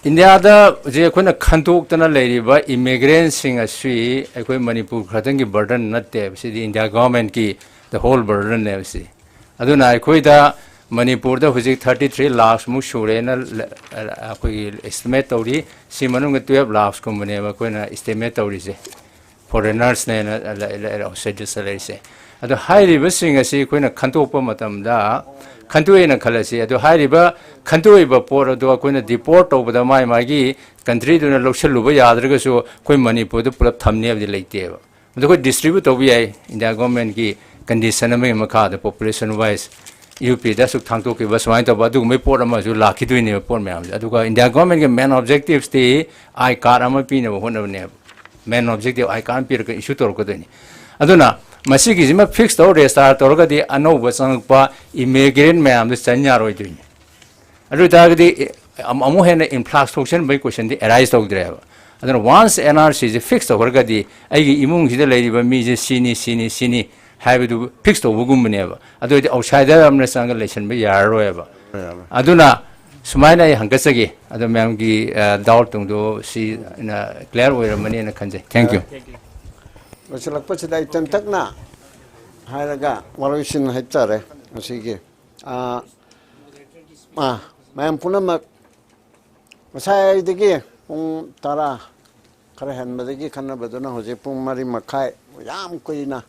ꯏꯟꯗꯤꯌꯥꯗ ꯍꯧꯖꯤꯛ ꯑꯩꯈꯣꯏꯅ ꯈꯟꯗꯣꯛꯇꯅ ꯂꯩꯔꯤꯕ ꯏꯃꯤꯒ꯭ꯔꯦꯟꯁꯤꯡ ꯑꯁꯤ ꯑꯩꯈꯣꯏ ꯃꯅꯤꯄꯨꯔ ꯈꯛꯇꯪꯒꯤ ꯕꯔꯗꯟ ꯅꯠꯇꯦꯕ, ꯁꯤꯗꯤ ꯏꯟꯗꯤꯌꯥ ꯒꯣꯔꯃꯦꯟꯒꯤ ꯗ ꯍꯣꯜ ꯕꯔꯗꯟꯅꯦꯕ ꯁꯤ꯫ ꯑꯗꯨꯅ ꯑꯩꯈꯣꯏꯗ ꯃꯅꯤꯄꯨꯔꯗ ꯍꯧꯖꯤꯛ ꯊꯥꯔꯇꯤ ꯊ꯭ꯔꯤ ꯂꯥꯛꯁꯃꯨꯛ ꯁꯨꯔꯦꯅ ꯂ-, ꯑꯩꯈꯣꯏꯒꯤ ꯑꯦꯁꯇꯤꯃꯦꯠ ꯇꯧꯔꯤ꯫ ꯁꯤ ꯃꯅꯨꯡꯗ ꯇꯨꯌꯦꯜꯞ ꯂꯥꯛꯁꯀꯨꯝꯕꯅꯦꯕ ꯑꯩꯈꯣꯏꯅ ꯑꯦꯁꯇꯤꯃꯦꯠ ꯇꯧꯔꯤꯁꯦ, ꯐꯣꯔꯦꯅꯔꯁꯅꯦꯅ ꯑꯥꯎꯠꯁꯥꯏꯗꯁꯇ ꯂꯩꯔꯤꯁꯦ꯫ ꯑꯗꯣ ꯍꯥꯏꯔꯤꯕꯁꯤꯡ ꯑꯁꯤ ꯑꯩꯈꯣꯏꯅ ꯈꯟꯗꯣꯛꯄ ꯃꯇꯝꯗ, ꯈꯟꯗꯣꯛꯑꯦꯅ ꯈꯜꯂꯁꯤ, ꯑꯗꯣ ꯍꯥꯏꯔꯤꯕ ꯈꯟꯗꯣꯛꯏꯕ ꯄꯣꯠ ꯑꯗꯣ ꯑꯩꯈꯣꯏꯅ ꯗꯤꯄꯣꯔꯠ ꯇꯧꯕꯗ ꯃꯥꯏ ꯃꯥꯒꯤ ꯀꯟꯇ꯭ꯔꯤꯗꯨꯅ ꯂꯧꯁꯤꯜꯂꯨꯕ ꯌꯥꯗ꯭ꯔꯒꯁꯨ ꯑꯩꯈꯣꯏ ꯃꯅꯤꯄꯨꯔꯗ ꯄꯨꯂꯞ ꯊꯝꯅꯤ ꯍꯥꯏꯕꯗꯤ ꯂꯩꯇꯦꯕ꯫ ꯑꯗꯨ ꯑꯩꯈꯣꯏ ꯗꯤꯁꯇ꯭ꯔꯤꯕ꯭ꯌꯨꯠ ꯇꯧꯕ ꯌꯥꯏ, ꯏꯟꯗꯤꯌꯥ ꯒꯣꯔꯃꯦꯟꯒꯤ ꯀꯟꯗꯤꯁꯟ ꯑꯃꯒꯤ ꯃꯈꯥꯗ ꯄꯣꯄꯨꯂꯦꯁꯟ ꯋꯥꯏꯁ ꯌꯨ ꯄꯤꯗ ꯑꯁꯨꯛ ꯊꯥꯡꯗꯣꯛꯈꯤꯕ ꯁꯨꯃꯥꯏꯅ ꯇꯧꯕ ꯑꯗꯨꯒꯨꯝꯕꯒꯤ ꯄꯣꯠ ꯑꯃꯁꯨ ꯂꯥꯛꯈꯤꯗꯣꯏꯅꯦꯕ, ꯄꯣꯠ ꯃꯌꯥꯝꯁꯦ꯫ ꯑꯗꯨꯒ ꯏꯟꯗꯤꯌꯥ ꯒꯣꯔꯃꯦꯟꯒꯤ ꯃꯦꯟ ꯑꯣꯕꯖꯦꯛꯇꯤꯞꯁꯇꯤ ꯑꯥꯏ ꯀꯥꯔꯗ ꯑꯃ ꯄꯤꯅꯕ ꯍꯣꯠꯅꯕꯅꯦꯕ꯫ ꯃꯦꯟ ꯑꯣꯕꯖꯦꯛꯇꯤꯞ ꯑꯥꯏ ꯀꯥꯔꯗ ꯄꯤꯔꯒ ꯏꯁꯨ ꯇꯧꯔꯛꯀꯗꯣꯏꯅꯤ꯫ ꯑꯗꯨꯅ ꯃꯁꯤꯒꯤꯁꯤꯃ ꯐꯤꯛꯁ ꯇꯧꯔ ꯔꯦꯖꯤꯁꯇꯥꯔ ꯇꯧꯔꯒꯗꯤ ꯑꯅꯧꯕ ꯆꯪꯉꯛꯄ ꯏꯃꯤꯒ꯭ꯔꯦꯟ ꯃꯌꯥꯝꯗꯣ ꯆꯟ ꯌꯥꯔꯣꯏꯗꯣꯏꯅꯤ꯫ ꯑꯗꯨ ꯑꯣꯏꯇꯥꯔꯒꯗꯤ, ꯑꯦ, ꯑꯃ-, ꯑꯃꯨꯛ ꯍꯦꯟꯅ ꯏꯟꯐ꯭ꯂꯛꯁ ꯊꯣꯛꯆꯟꯕꯒꯤ ꯀꯣꯏꯁꯟꯗꯤ ꯑꯦꯔꯥꯏꯁ ꯇꯧꯗ꯭ꯔꯦꯕ꯫ ꯑꯗꯨꯅ ꯋꯥꯟꯁ ꯑꯦꯟ ꯑꯥꯔ ꯁꯤꯁꯦ ꯐꯤꯛꯁ ꯇꯧꯈ꯭ꯔꯒꯗꯤ ꯑꯩꯒꯤ ꯏꯃꯨꯡꯁꯤꯗ ꯂꯩꯔꯤꯕ ꯃꯤꯁꯦ ꯁꯤꯅꯤ, ꯁꯤꯅꯤ, ꯁꯤꯅꯤ ꯍꯥꯏꯕꯗꯨ ꯐꯤꯛꯁ ꯇꯧꯕꯒꯨꯝꯕꯅꯦꯕ꯫ ꯑꯗꯨ ꯑꯣꯏꯔꯗꯤ ꯑꯥꯎꯠꯁꯥꯏꯗꯔ ꯑꯃꯅ ꯆꯪꯉꯒ ꯂꯩꯁꯟꯕ ꯌꯥꯔꯔꯣꯏꯕ꯫ ꯑꯗꯨꯅ ꯁꯨꯃꯥꯏꯅ ꯑꯩ ꯍꯪꯒꯠꯆꯒꯦ꯫ ꯑꯗꯣ ꯃꯌꯥꯝꯒꯤ, ꯑ, ꯗꯥꯎꯠ ꯇꯨꯡꯗꯣ ꯁꯤ ꯀ꯭ꯂꯤꯌꯥꯔ ꯑꯣꯏꯔꯝꯃꯅꯤꯅ ꯈꯟꯖꯩ꯫ Thank you. ꯂꯣꯏꯁꯤꯜꯂꯛꯄꯁꯤꯗ ꯑꯩ ꯇꯦꯟꯇꯛꯅ ꯍꯥꯏꯔꯒ ꯋꯥꯔꯣꯏꯁꯤꯟ ꯍꯥꯏꯇꯥꯔꯦ ꯉꯁꯤꯒꯤ꯫ ꯑ, ꯑ, ꯃꯌꯥꯝ ꯄꯨꯝꯅꯃꯛ ꯉꯁꯥꯏꯗꯒꯤ ꯄꯨꯡ ꯇꯔꯥ ꯈꯔ ꯍꯦꯟꯕꯗꯒꯤ ꯈꯟꯅꯕꯗꯨꯅ ꯍꯧꯖꯤꯛ ꯄꯨꯡ ꯃꯔꯤ ꯃꯈꯥꯏ, ꯌꯥꯝ ꯀꯨꯏꯅ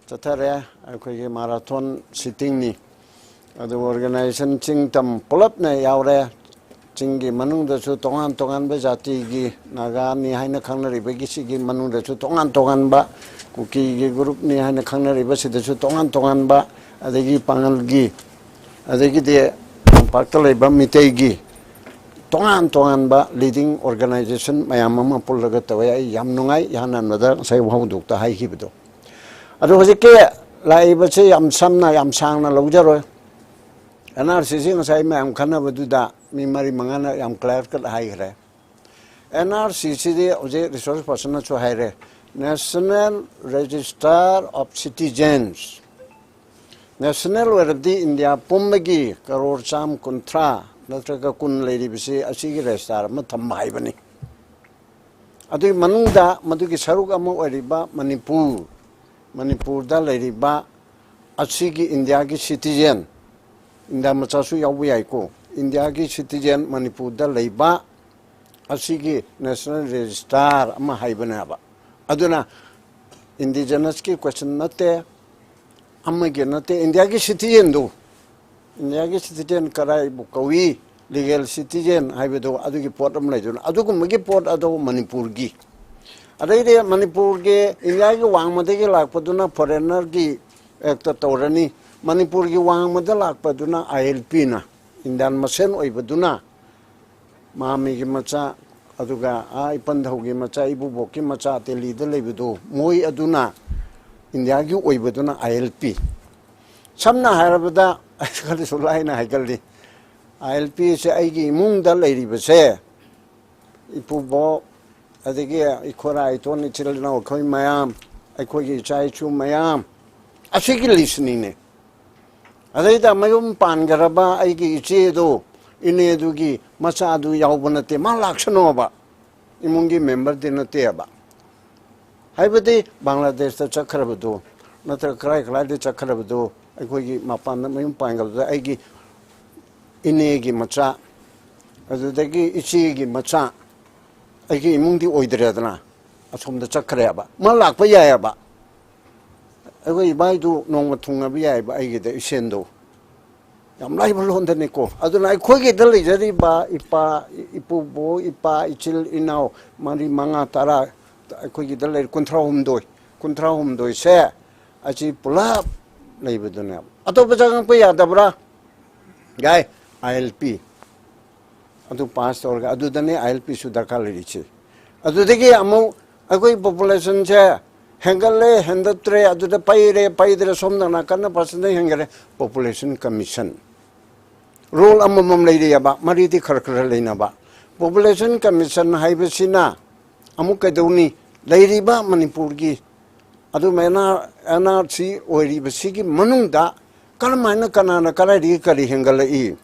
ꯆꯠꯊꯔꯦ꯫ ꯑꯩꯈꯣꯏꯒꯤ ꯃꯥꯔꯥꯊꯣꯟ ꯁꯤꯇꯤꯡꯅꯤ꯫ ꯑꯗꯨ ꯑꯣꯔꯒꯅꯥꯏꯖꯦꯁꯟ ꯆꯤꯡ ꯇꯝ ꯄꯨꯂꯞꯅ ꯌꯥꯎꯔꯦ꯫ ꯁꯤꯡꯒꯤ ꯃꯅꯨꯡꯗꯁꯨ ꯇꯣꯉꯥꯟ ꯇꯣꯉꯥꯟꯕ ꯖꯥꯇꯤꯒꯤ, ꯅꯥꯒꯥꯅꯤ ꯍꯥꯏꯅ ꯈꯪꯅꯔꯤꯕꯒꯤ ꯁꯤꯒꯤ ꯃꯅꯨꯡꯗꯁꯨ ꯇꯣꯉꯥꯟ ꯇꯣꯉꯥꯟꯕ, ꯀꯨꯀꯤꯒꯤ ꯒ꯭ꯔꯨꯞꯅꯤ ꯍꯥꯏꯅ ꯈꯪꯅꯔꯤꯕꯁꯤꯗꯁꯨ ꯇꯣꯉꯥꯟ ꯇꯣꯉꯥꯟꯕ, ꯑꯗꯒꯤ ꯄꯥꯉꯜꯒꯤ, ꯑꯗꯒꯤꯗꯤ ꯇꯝꯄꯥꯛꯇ ꯂꯩꯕ ꯃꯤꯇꯩꯒꯤ ꯇꯣꯉꯥꯟ ꯇꯣꯉꯥꯟꯕ ꯂꯤꯗꯤꯡ ꯑꯣꯔꯒꯅꯥꯏꯖꯦꯁꯟ ꯃꯌꯥꯝ ꯑꯃ ꯄꯨꯜꯂꯒ ꯇꯧꯋꯦ꯫ ꯑꯩ ꯌꯥꯝ ꯅꯨꯡꯉꯥꯏ, ꯏꯍꯥꯟ ꯍꯥꯟꯕꯗ ꯉꯁꯥꯏ ꯍꯧꯗꯣꯛꯇ ꯍꯥꯏꯈꯤꯕꯗꯣ꯫ ꯑꯗꯣ ꯍꯧꯖꯤꯛꯀꯤ ꯂꯥꯛꯏꯕꯁꯦ ꯌꯥꯝ ꯁꯝꯅ, ꯌꯥꯝ ꯁꯥꯡꯅ ꯂꯧꯖꯔꯣꯏ꯫ ꯑꯦꯟ ꯑꯥꯔ ꯁꯤꯁꯤ ꯉꯁꯥꯏ ꯃꯌꯥꯝ ꯈꯟꯅꯕꯗꯨꯗ ꯃꯤ ꯃꯔꯤ ꯃꯉꯥꯅ ꯌꯥꯝ ꯀ꯭ꯂꯤꯌꯥꯔ ꯀꯠ ꯍꯥꯏꯈ꯭ꯔꯦ꯫ ꯑꯦꯟ ꯑꯥꯔ ꯁꯤꯁꯤꯗꯤ ꯍꯧꯖꯤꯛ ꯔꯤꯁꯣꯔꯁ ꯄꯔꯁꯟꯅꯁꯨ ꯍꯥꯏꯔꯦ, National Register of Citizens꯫ National ꯑꯣꯏꯔꯕꯗꯤ ꯏꯟꯗꯤꯌꯥ ꯄꯨꯝꯕꯒꯤ ꯀꯔꯣꯔ ꯆꯥꯝ ꯀꯨꯟꯊ꯭ꯔꯥ ꯅꯠꯇ꯭ꯔꯒ ꯀꯨꯟ ꯂꯩꯔꯤꯕꯁꯤ ꯑꯁꯤꯒꯤ ꯔꯦꯖꯤꯁꯇꯥꯔ ꯑꯃ ꯊꯝꯕ ꯍꯥꯏꯕꯅꯤ꯫ ꯑꯗꯨꯒꯤ ꯃꯅꯨꯡꯗ ꯃꯗꯨꯒꯤ ꯁꯔꯨꯛ ꯑꯃ ꯑꯣꯏꯔꯤꯕ ꯃꯅꯤꯄꯨꯔ, ꯃꯅꯤꯄꯨꯔꯗ ꯂꯩꯔꯤꯕ ꯑꯁꯤꯒꯤ ꯏꯟꯗꯤꯌꯥꯒꯤ ꯁꯤꯇꯤꯖꯦꯟ, ꯏꯟꯗꯤꯌꯥ ꯃꯆꯥꯁꯨ ꯌꯥꯎꯕ ꯌꯥꯏꯀꯣ, ꯏꯟꯗꯤꯌꯥꯒꯤ ꯁꯤꯇꯤꯖꯦꯟ ꯃꯅꯤꯄꯨꯔꯗ ꯂꯩꯕ ꯑꯁꯤꯒꯤ ꯅꯦꯁꯅꯦꯜ ꯔꯦꯖꯤꯁꯇꯥꯔ ꯑꯃ ꯍꯥꯏꯕꯅꯦꯕ꯫ ꯑꯗꯨꯅ ꯏꯟꯗꯤꯖꯤꯅꯁꯀꯤ ꯀꯣꯏꯁꯟ ꯅꯠꯇꯦ, ꯑꯃꯒꯤ ꯅꯠꯇꯦ, ꯏꯟꯗꯤꯌꯥꯒꯤ ꯁꯤꯇꯤꯖꯦꯟꯗꯨ, ꯏꯟꯗꯤꯌꯥꯒꯤ ꯁꯤꯇꯤꯖꯦꯟ ꯀꯗꯥꯏꯕꯨ ꯀꯧꯏ, ꯂꯤꯒꯦꯜ ꯁꯤꯇꯤꯖꯦꯟ ꯍꯥꯏꯕꯗꯨ ꯑꯗꯨꯒꯤ ꯄꯣꯠ ꯑꯃ ꯂꯩꯗꯨꯅ, ꯑꯗꯨꯒꯨꯝꯕꯒꯤ ꯄꯣꯠ ꯑꯗꯨ ꯃꯅꯤꯄꯨꯔꯒꯤ, ꯑꯗꯩꯗꯤ ꯃꯅꯤꯄꯨꯔꯒꯤ ꯏꯟꯗꯤꯌꯥꯒꯤ ꯋꯥꯡꯃꯗꯒꯤ ꯂꯥꯛꯄꯗꯨꯅ ꯐꯣꯔꯦꯟꯅꯔꯒꯤ ꯑꯦꯛꯇ ꯇꯧꯔꯅꯤ, ꯃꯅꯤꯄꯨꯔꯒꯤ ꯋꯥꯡꯃꯗ ꯂꯥꯛꯄꯗꯨꯅ ꯑꯥꯏ ꯑꯦꯜ ꯄꯤꯅ, ꯏꯟꯗꯤꯌꯥꯟ ꯃꯁꯦꯟ ꯑꯣꯏꯕꯗꯨꯅ ꯃꯥꯃꯤꯒꯤ ꯃꯆꯥ, ꯑꯗꯨꯒ ꯑꯥ ꯏꯄꯟꯊꯧꯒꯤ ꯃꯆꯥ, ꯏꯕꯨꯕꯣꯛꯀꯤ ꯃꯆꯥ ꯗꯦꯜꯂꯤꯗ ꯂꯩꯕꯗꯨ, ꯃꯣꯏ ꯑꯗꯨꯅ ꯏꯟꯗꯤꯌꯥꯒꯤ ꯑꯣꯏꯕꯗꯨꯅ ꯑꯥꯏ ꯑꯦꯜ ꯄꯤ꯫ ꯁꯝꯅ ꯍꯥꯏꯔꯕꯗ, ꯑꯩ ꯈꯔꯁꯨ ꯂꯥꯏꯅ ꯍꯥꯏꯒꯜꯂꯤ, ꯑꯥꯏ ꯑꯦꯜ ꯄꯤ ꯑꯁꯦ ꯑꯩꯒꯤ ꯏꯃꯨꯡꯗ ꯂꯩꯔꯤꯕꯁꯦ, ꯏꯄꯨꯕꯣꯛ, ꯑꯗꯒꯤ ꯑꯩꯈꯣꯏ ꯏꯇꯣꯟ ꯏꯆꯤꯜ ꯏꯅꯥꯎ ꯑꯩꯈꯣꯏ ꯃꯌꯥꯝ, ꯑꯩꯈꯣꯏꯒꯤ ꯏꯆꯥ ꯏꯁꯨ ꯃꯌꯥꯝ, ꯑꯁꯤꯒꯤ ꯂꯤꯁꯅꯤꯅꯦ꯫ ꯑꯗꯩꯗ ꯃꯌꯨꯝ ꯄꯥꯟꯈ꯭ꯔꯕ ꯑꯩꯒꯤ ꯏꯆꯦꯗꯣ, ꯏꯅꯦꯗꯨꯒꯤ ꯃꯆꯥꯗꯨ ꯌꯥꯎꯕ ꯅꯠꯇꯦ, ꯃꯥ ꯂꯥꯛꯁꯅꯣꯕ, ꯏꯃꯨꯡꯒꯤ ꯃꯦꯝꯕꯔꯗꯤ ꯅꯠꯇꯦꯕ꯫ ꯍꯥꯏꯕꯗꯤ ꯕꯪꯒ꯭ꯂꯥꯗꯦꯁꯇ ꯆꯠꯈ꯭ꯔꯕꯗꯣ, ꯅꯠꯇ꯭ꯔꯒ ꯀꯔꯥꯏ ꯀꯔꯥꯏꯗ ꯆꯠꯈ꯭ꯔꯕꯗꯣ, ꯑꯩꯈꯣꯏꯒꯤ ꯃꯄꯥꯟꯗ ꯃꯌꯨꯝ ꯄꯥꯟꯈ꯭ꯔꯕꯗ ꯑꯩꯒꯤ ꯏꯅꯦꯒꯤ ꯃꯆꯥ, ꯑꯗꯨꯗꯒꯤ ꯏꯆꯦꯒꯤ ꯃꯆꯥ, ꯑꯩꯒꯤ ꯏꯃꯨꯡꯗꯤ ꯑꯣꯏꯗ꯭ꯔꯦꯗꯅ, ꯑꯁꯣꯝꯗ ꯆꯠꯈ꯭ꯔꯦꯕ꯫ ꯃꯥ ꯂꯥꯛꯄ ꯌꯥꯏꯑꯕ꯫ ꯑꯩꯈꯣꯏ ꯏꯕꯥꯏꯗꯨ ꯅꯣꯡꯃ ꯊꯨꯡꯅꯕ ꯌꯥꯏꯑꯕ ꯑꯩꯒꯤꯗ ꯏꯁꯦꯟꯗꯣ꯫ ꯌꯥꯝ ꯂꯥꯏꯕ ꯂꯣꯟꯗꯅꯤꯀꯣ꯫ ꯑꯗꯨꯅ ꯑꯩꯈꯣꯏꯒꯤꯗ ꯂꯩꯖꯔꯤꯕ ꯏꯄꯥ, ꯏꯄꯨꯕꯣꯛ, ꯏꯄꯥ, ꯏꯆꯤꯜ ꯏꯅꯥꯎ ꯃꯔꯤ, ꯃꯉꯥ, ꯇꯔꯥ, ꯑꯩꯈꯣꯏꯒꯤꯗ ꯂꯩꯔꯤ ꯀꯨꯟꯊ꯭ꯔꯥ ꯍꯨꯝꯗꯣꯏ, ꯀꯨꯟꯊ꯭ꯔꯥ ꯍꯨꯝꯗꯣꯏꯁꯦ ꯑꯁꯤ ꯄꯨꯂꯞ ꯂꯩꯕꯗꯨꯅꯦꯕ꯫ ꯑꯇꯣꯞꯄ ꯆꯪꯉꯛꯄ ꯌꯥꯗꯕ꯭ꯔꯥ? ꯌꯥꯏ, ꯑꯥꯏ ꯑꯦꯜ ꯄꯤ꯫ ꯑꯗꯨ ꯄꯥꯁ ꯇꯧꯔꯒ ꯑꯗꯨꯗꯅꯦ ꯑꯥꯏ ꯑꯦꯜ ꯄꯤꯁꯨ ꯗꯔꯀꯥꯔ ꯂꯩꯔꯤꯁꯦ꯫ ꯑꯗꯨꯗꯒꯤ ꯑꯃꯨꯛ ꯑꯩꯈꯣꯏ ꯄꯣꯄꯨꯂꯦꯁꯟꯁꯦ ꯍꯦꯟꯒꯠꯂꯦ, ꯍꯦꯟꯒꯠꯇ꯭ꯔꯦ, ꯑꯗꯨꯗ ꯄꯩꯔꯦ, ꯄꯩꯗ꯭ꯔꯦ, ꯁꯣꯝꯗ ꯅꯥꯀꯟꯅ ꯄꯥꯔꯁꯦꯟꯗ ꯍꯦꯟꯒꯠꯂꯦ꯫ ꯄꯣꯄꯨꯂꯦꯁꯟ ꯀꯃꯤꯁꯟ ꯔꯣꯜ ꯑꯃꯃꯝ ꯂꯩꯔꯤꯑꯕ, ꯃꯔꯤꯗꯤ ꯈꯔ ꯈꯔ ꯂꯩꯅꯕ꯫ ꯄꯣꯄꯨꯂꯦꯁꯟ ꯀꯃꯤꯁꯟ ꯍꯥꯏꯕꯁꯤꯅ ꯑꯃꯨꯛ ꯀꯩꯗꯧꯅꯤ? ꯂꯩꯔꯤꯕ ꯃꯅꯤꯄꯨꯔꯒꯤ ꯑꯗꯨꯃꯥꯏꯅ ꯑꯦꯟ ꯑꯥꯔ ꯁꯤ ꯑꯣꯏꯔꯤꯕꯁꯤꯒꯤ ꯃꯅꯨꯡꯗ ꯀꯔꯝ ꯍꯥꯏꯅ, ꯀꯅꯥꯅ ꯀꯗꯥꯏꯗꯒꯤ ꯀꯔꯤ ꯍꯦꯟꯒꯠꯂꯛꯏ?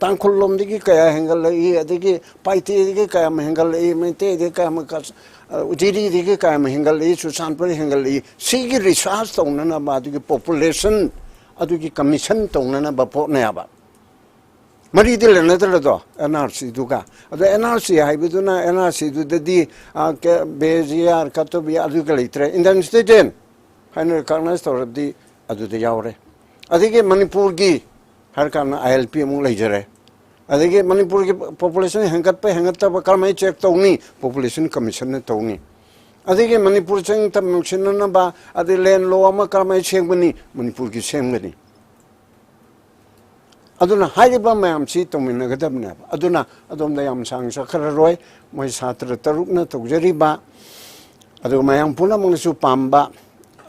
ꯇꯥꯡꯈꯨꯜ ꯂꯣꯝꯗꯒꯤ ꯀꯌꯥ ꯍꯦꯟꯒꯠꯂꯛꯏ, ꯑꯗꯒꯤ ꯄꯥꯏꯇꯦꯗꯒꯤ ꯀꯌꯥꯝ ꯍꯦꯟꯒꯠꯂꯛꯏ, ꯃꯩꯇꯩꯗꯒꯤ ꯀꯌꯥꯝ ꯀ-, ꯑ, ꯖꯤꯔꯤꯗꯒꯤ ꯀꯌꯥꯝ ꯍꯦꯟꯒꯠꯂꯛꯏ, ꯆꯨꯔꯆꯥꯟꯄꯨꯔ ꯍꯦꯟꯒꯠꯂꯛꯏ, ꯁꯤꯒꯤ ꯔꯤꯁꯥꯔꯁ ꯇꯧꯅꯅꯕ, ꯑꯗꯨꯒꯤ ꯄꯣꯄꯨꯂꯦꯁꯟ, ꯑꯗꯨꯒꯤ ꯀꯃꯤꯁꯟ ꯇꯧꯅꯅꯕ ꯄꯣꯠꯅꯦꯕ꯫ ꯃꯔꯤꯗꯤ ꯂꯩꯅꯗ꯭ꯔꯗꯣ ꯑꯦꯟ ꯑꯥꯔ ꯁꯤꯗꯨꯒ? ꯑꯗꯣ ꯑꯦꯟ ꯑꯥꯔ ꯁꯤ ꯍꯥꯏꯕꯗꯨꯅ ꯑꯦꯟ ꯑꯥꯔ ꯁꯤꯗꯨꯗꯗꯤ, ꯑ, ꯀꯦ-, ꯕꯦ ꯖꯤ ꯑꯥꯔ, ꯀꯠꯇꯕꯤ ꯑꯗꯨꯒ ꯂꯩꯇ꯭ꯔꯦ꯫ ꯏꯟꯗꯟꯁꯇꯦꯇꯦꯟ ꯍꯥꯏꯅ ꯔꯤꯀꯣꯛꯅꯥꯏꯖ ꯇꯧꯔꯕꯗꯤ ꯑꯗꯨꯗ ꯌꯥꯎꯔꯦ꯫ ꯑꯗꯒꯤ ꯃꯅꯤꯄꯨꯔꯒꯤ ꯍꯥꯏꯔꯀꯥꯟꯗ ꯑꯥꯏ ꯑꯦꯜ ꯄꯤ ꯑꯃꯨꯛ ꯂꯩꯖꯔꯦ꯫ ꯑꯗꯒꯤ ꯃꯅꯤꯄꯨꯔꯒꯤ ꯄꯣꯄꯨꯂꯦꯁꯟ ꯍꯦꯟꯒꯠꯄ ꯍꯦꯟꯒꯠꯇꯕ ꯀꯔꯝꯍꯥꯏꯅ ꯆꯦꯛ ꯇꯧꯅꯤ? ꯄꯣꯄꯨꯂꯦꯁꯟ ꯀꯃꯤꯁꯟꯅ ꯇꯧꯅꯤ꯫ ꯑꯗꯒꯤ ꯃꯅꯤꯄꯨꯔ ꯆꯤꯡ ꯇꯝ ꯅꯨꯡꯁꯤꯅꯅꯕ ꯑꯗꯩ ꯂꯦꯟ ꯂꯣ ꯑꯃ ꯀꯔꯝꯍꯥꯏꯅ ꯁꯦꯝꯒꯅꯤ? ꯃꯅꯤꯄꯨꯔꯒꯤ ꯁꯦꯝꯒꯅꯤ꯫ ꯑꯗꯨꯅ ꯍꯥꯏꯔꯤꯕ ꯃꯌꯥꯝꯁꯤ ꯇꯧꯃꯤꯟꯅꯒꯗꯕꯅꯦꯕ꯫ ꯑꯗꯨꯅ ꯑꯗꯣꯝꯗ ꯌꯥꯝ ꯁꯥꯡ ꯆꯠꯈ꯭ꯔꯔꯣꯏ꯫ ꯃꯣꯏ ꯁꯥꯇ꯭ꯔ ꯇꯔꯨꯛꯅ ꯇꯧꯖꯔꯤꯕ, ꯑꯗꯨꯒ ꯃꯌꯥꯝ ꯄꯨꯝꯅꯃꯛꯅꯁꯨ ꯄꯥꯝꯕ,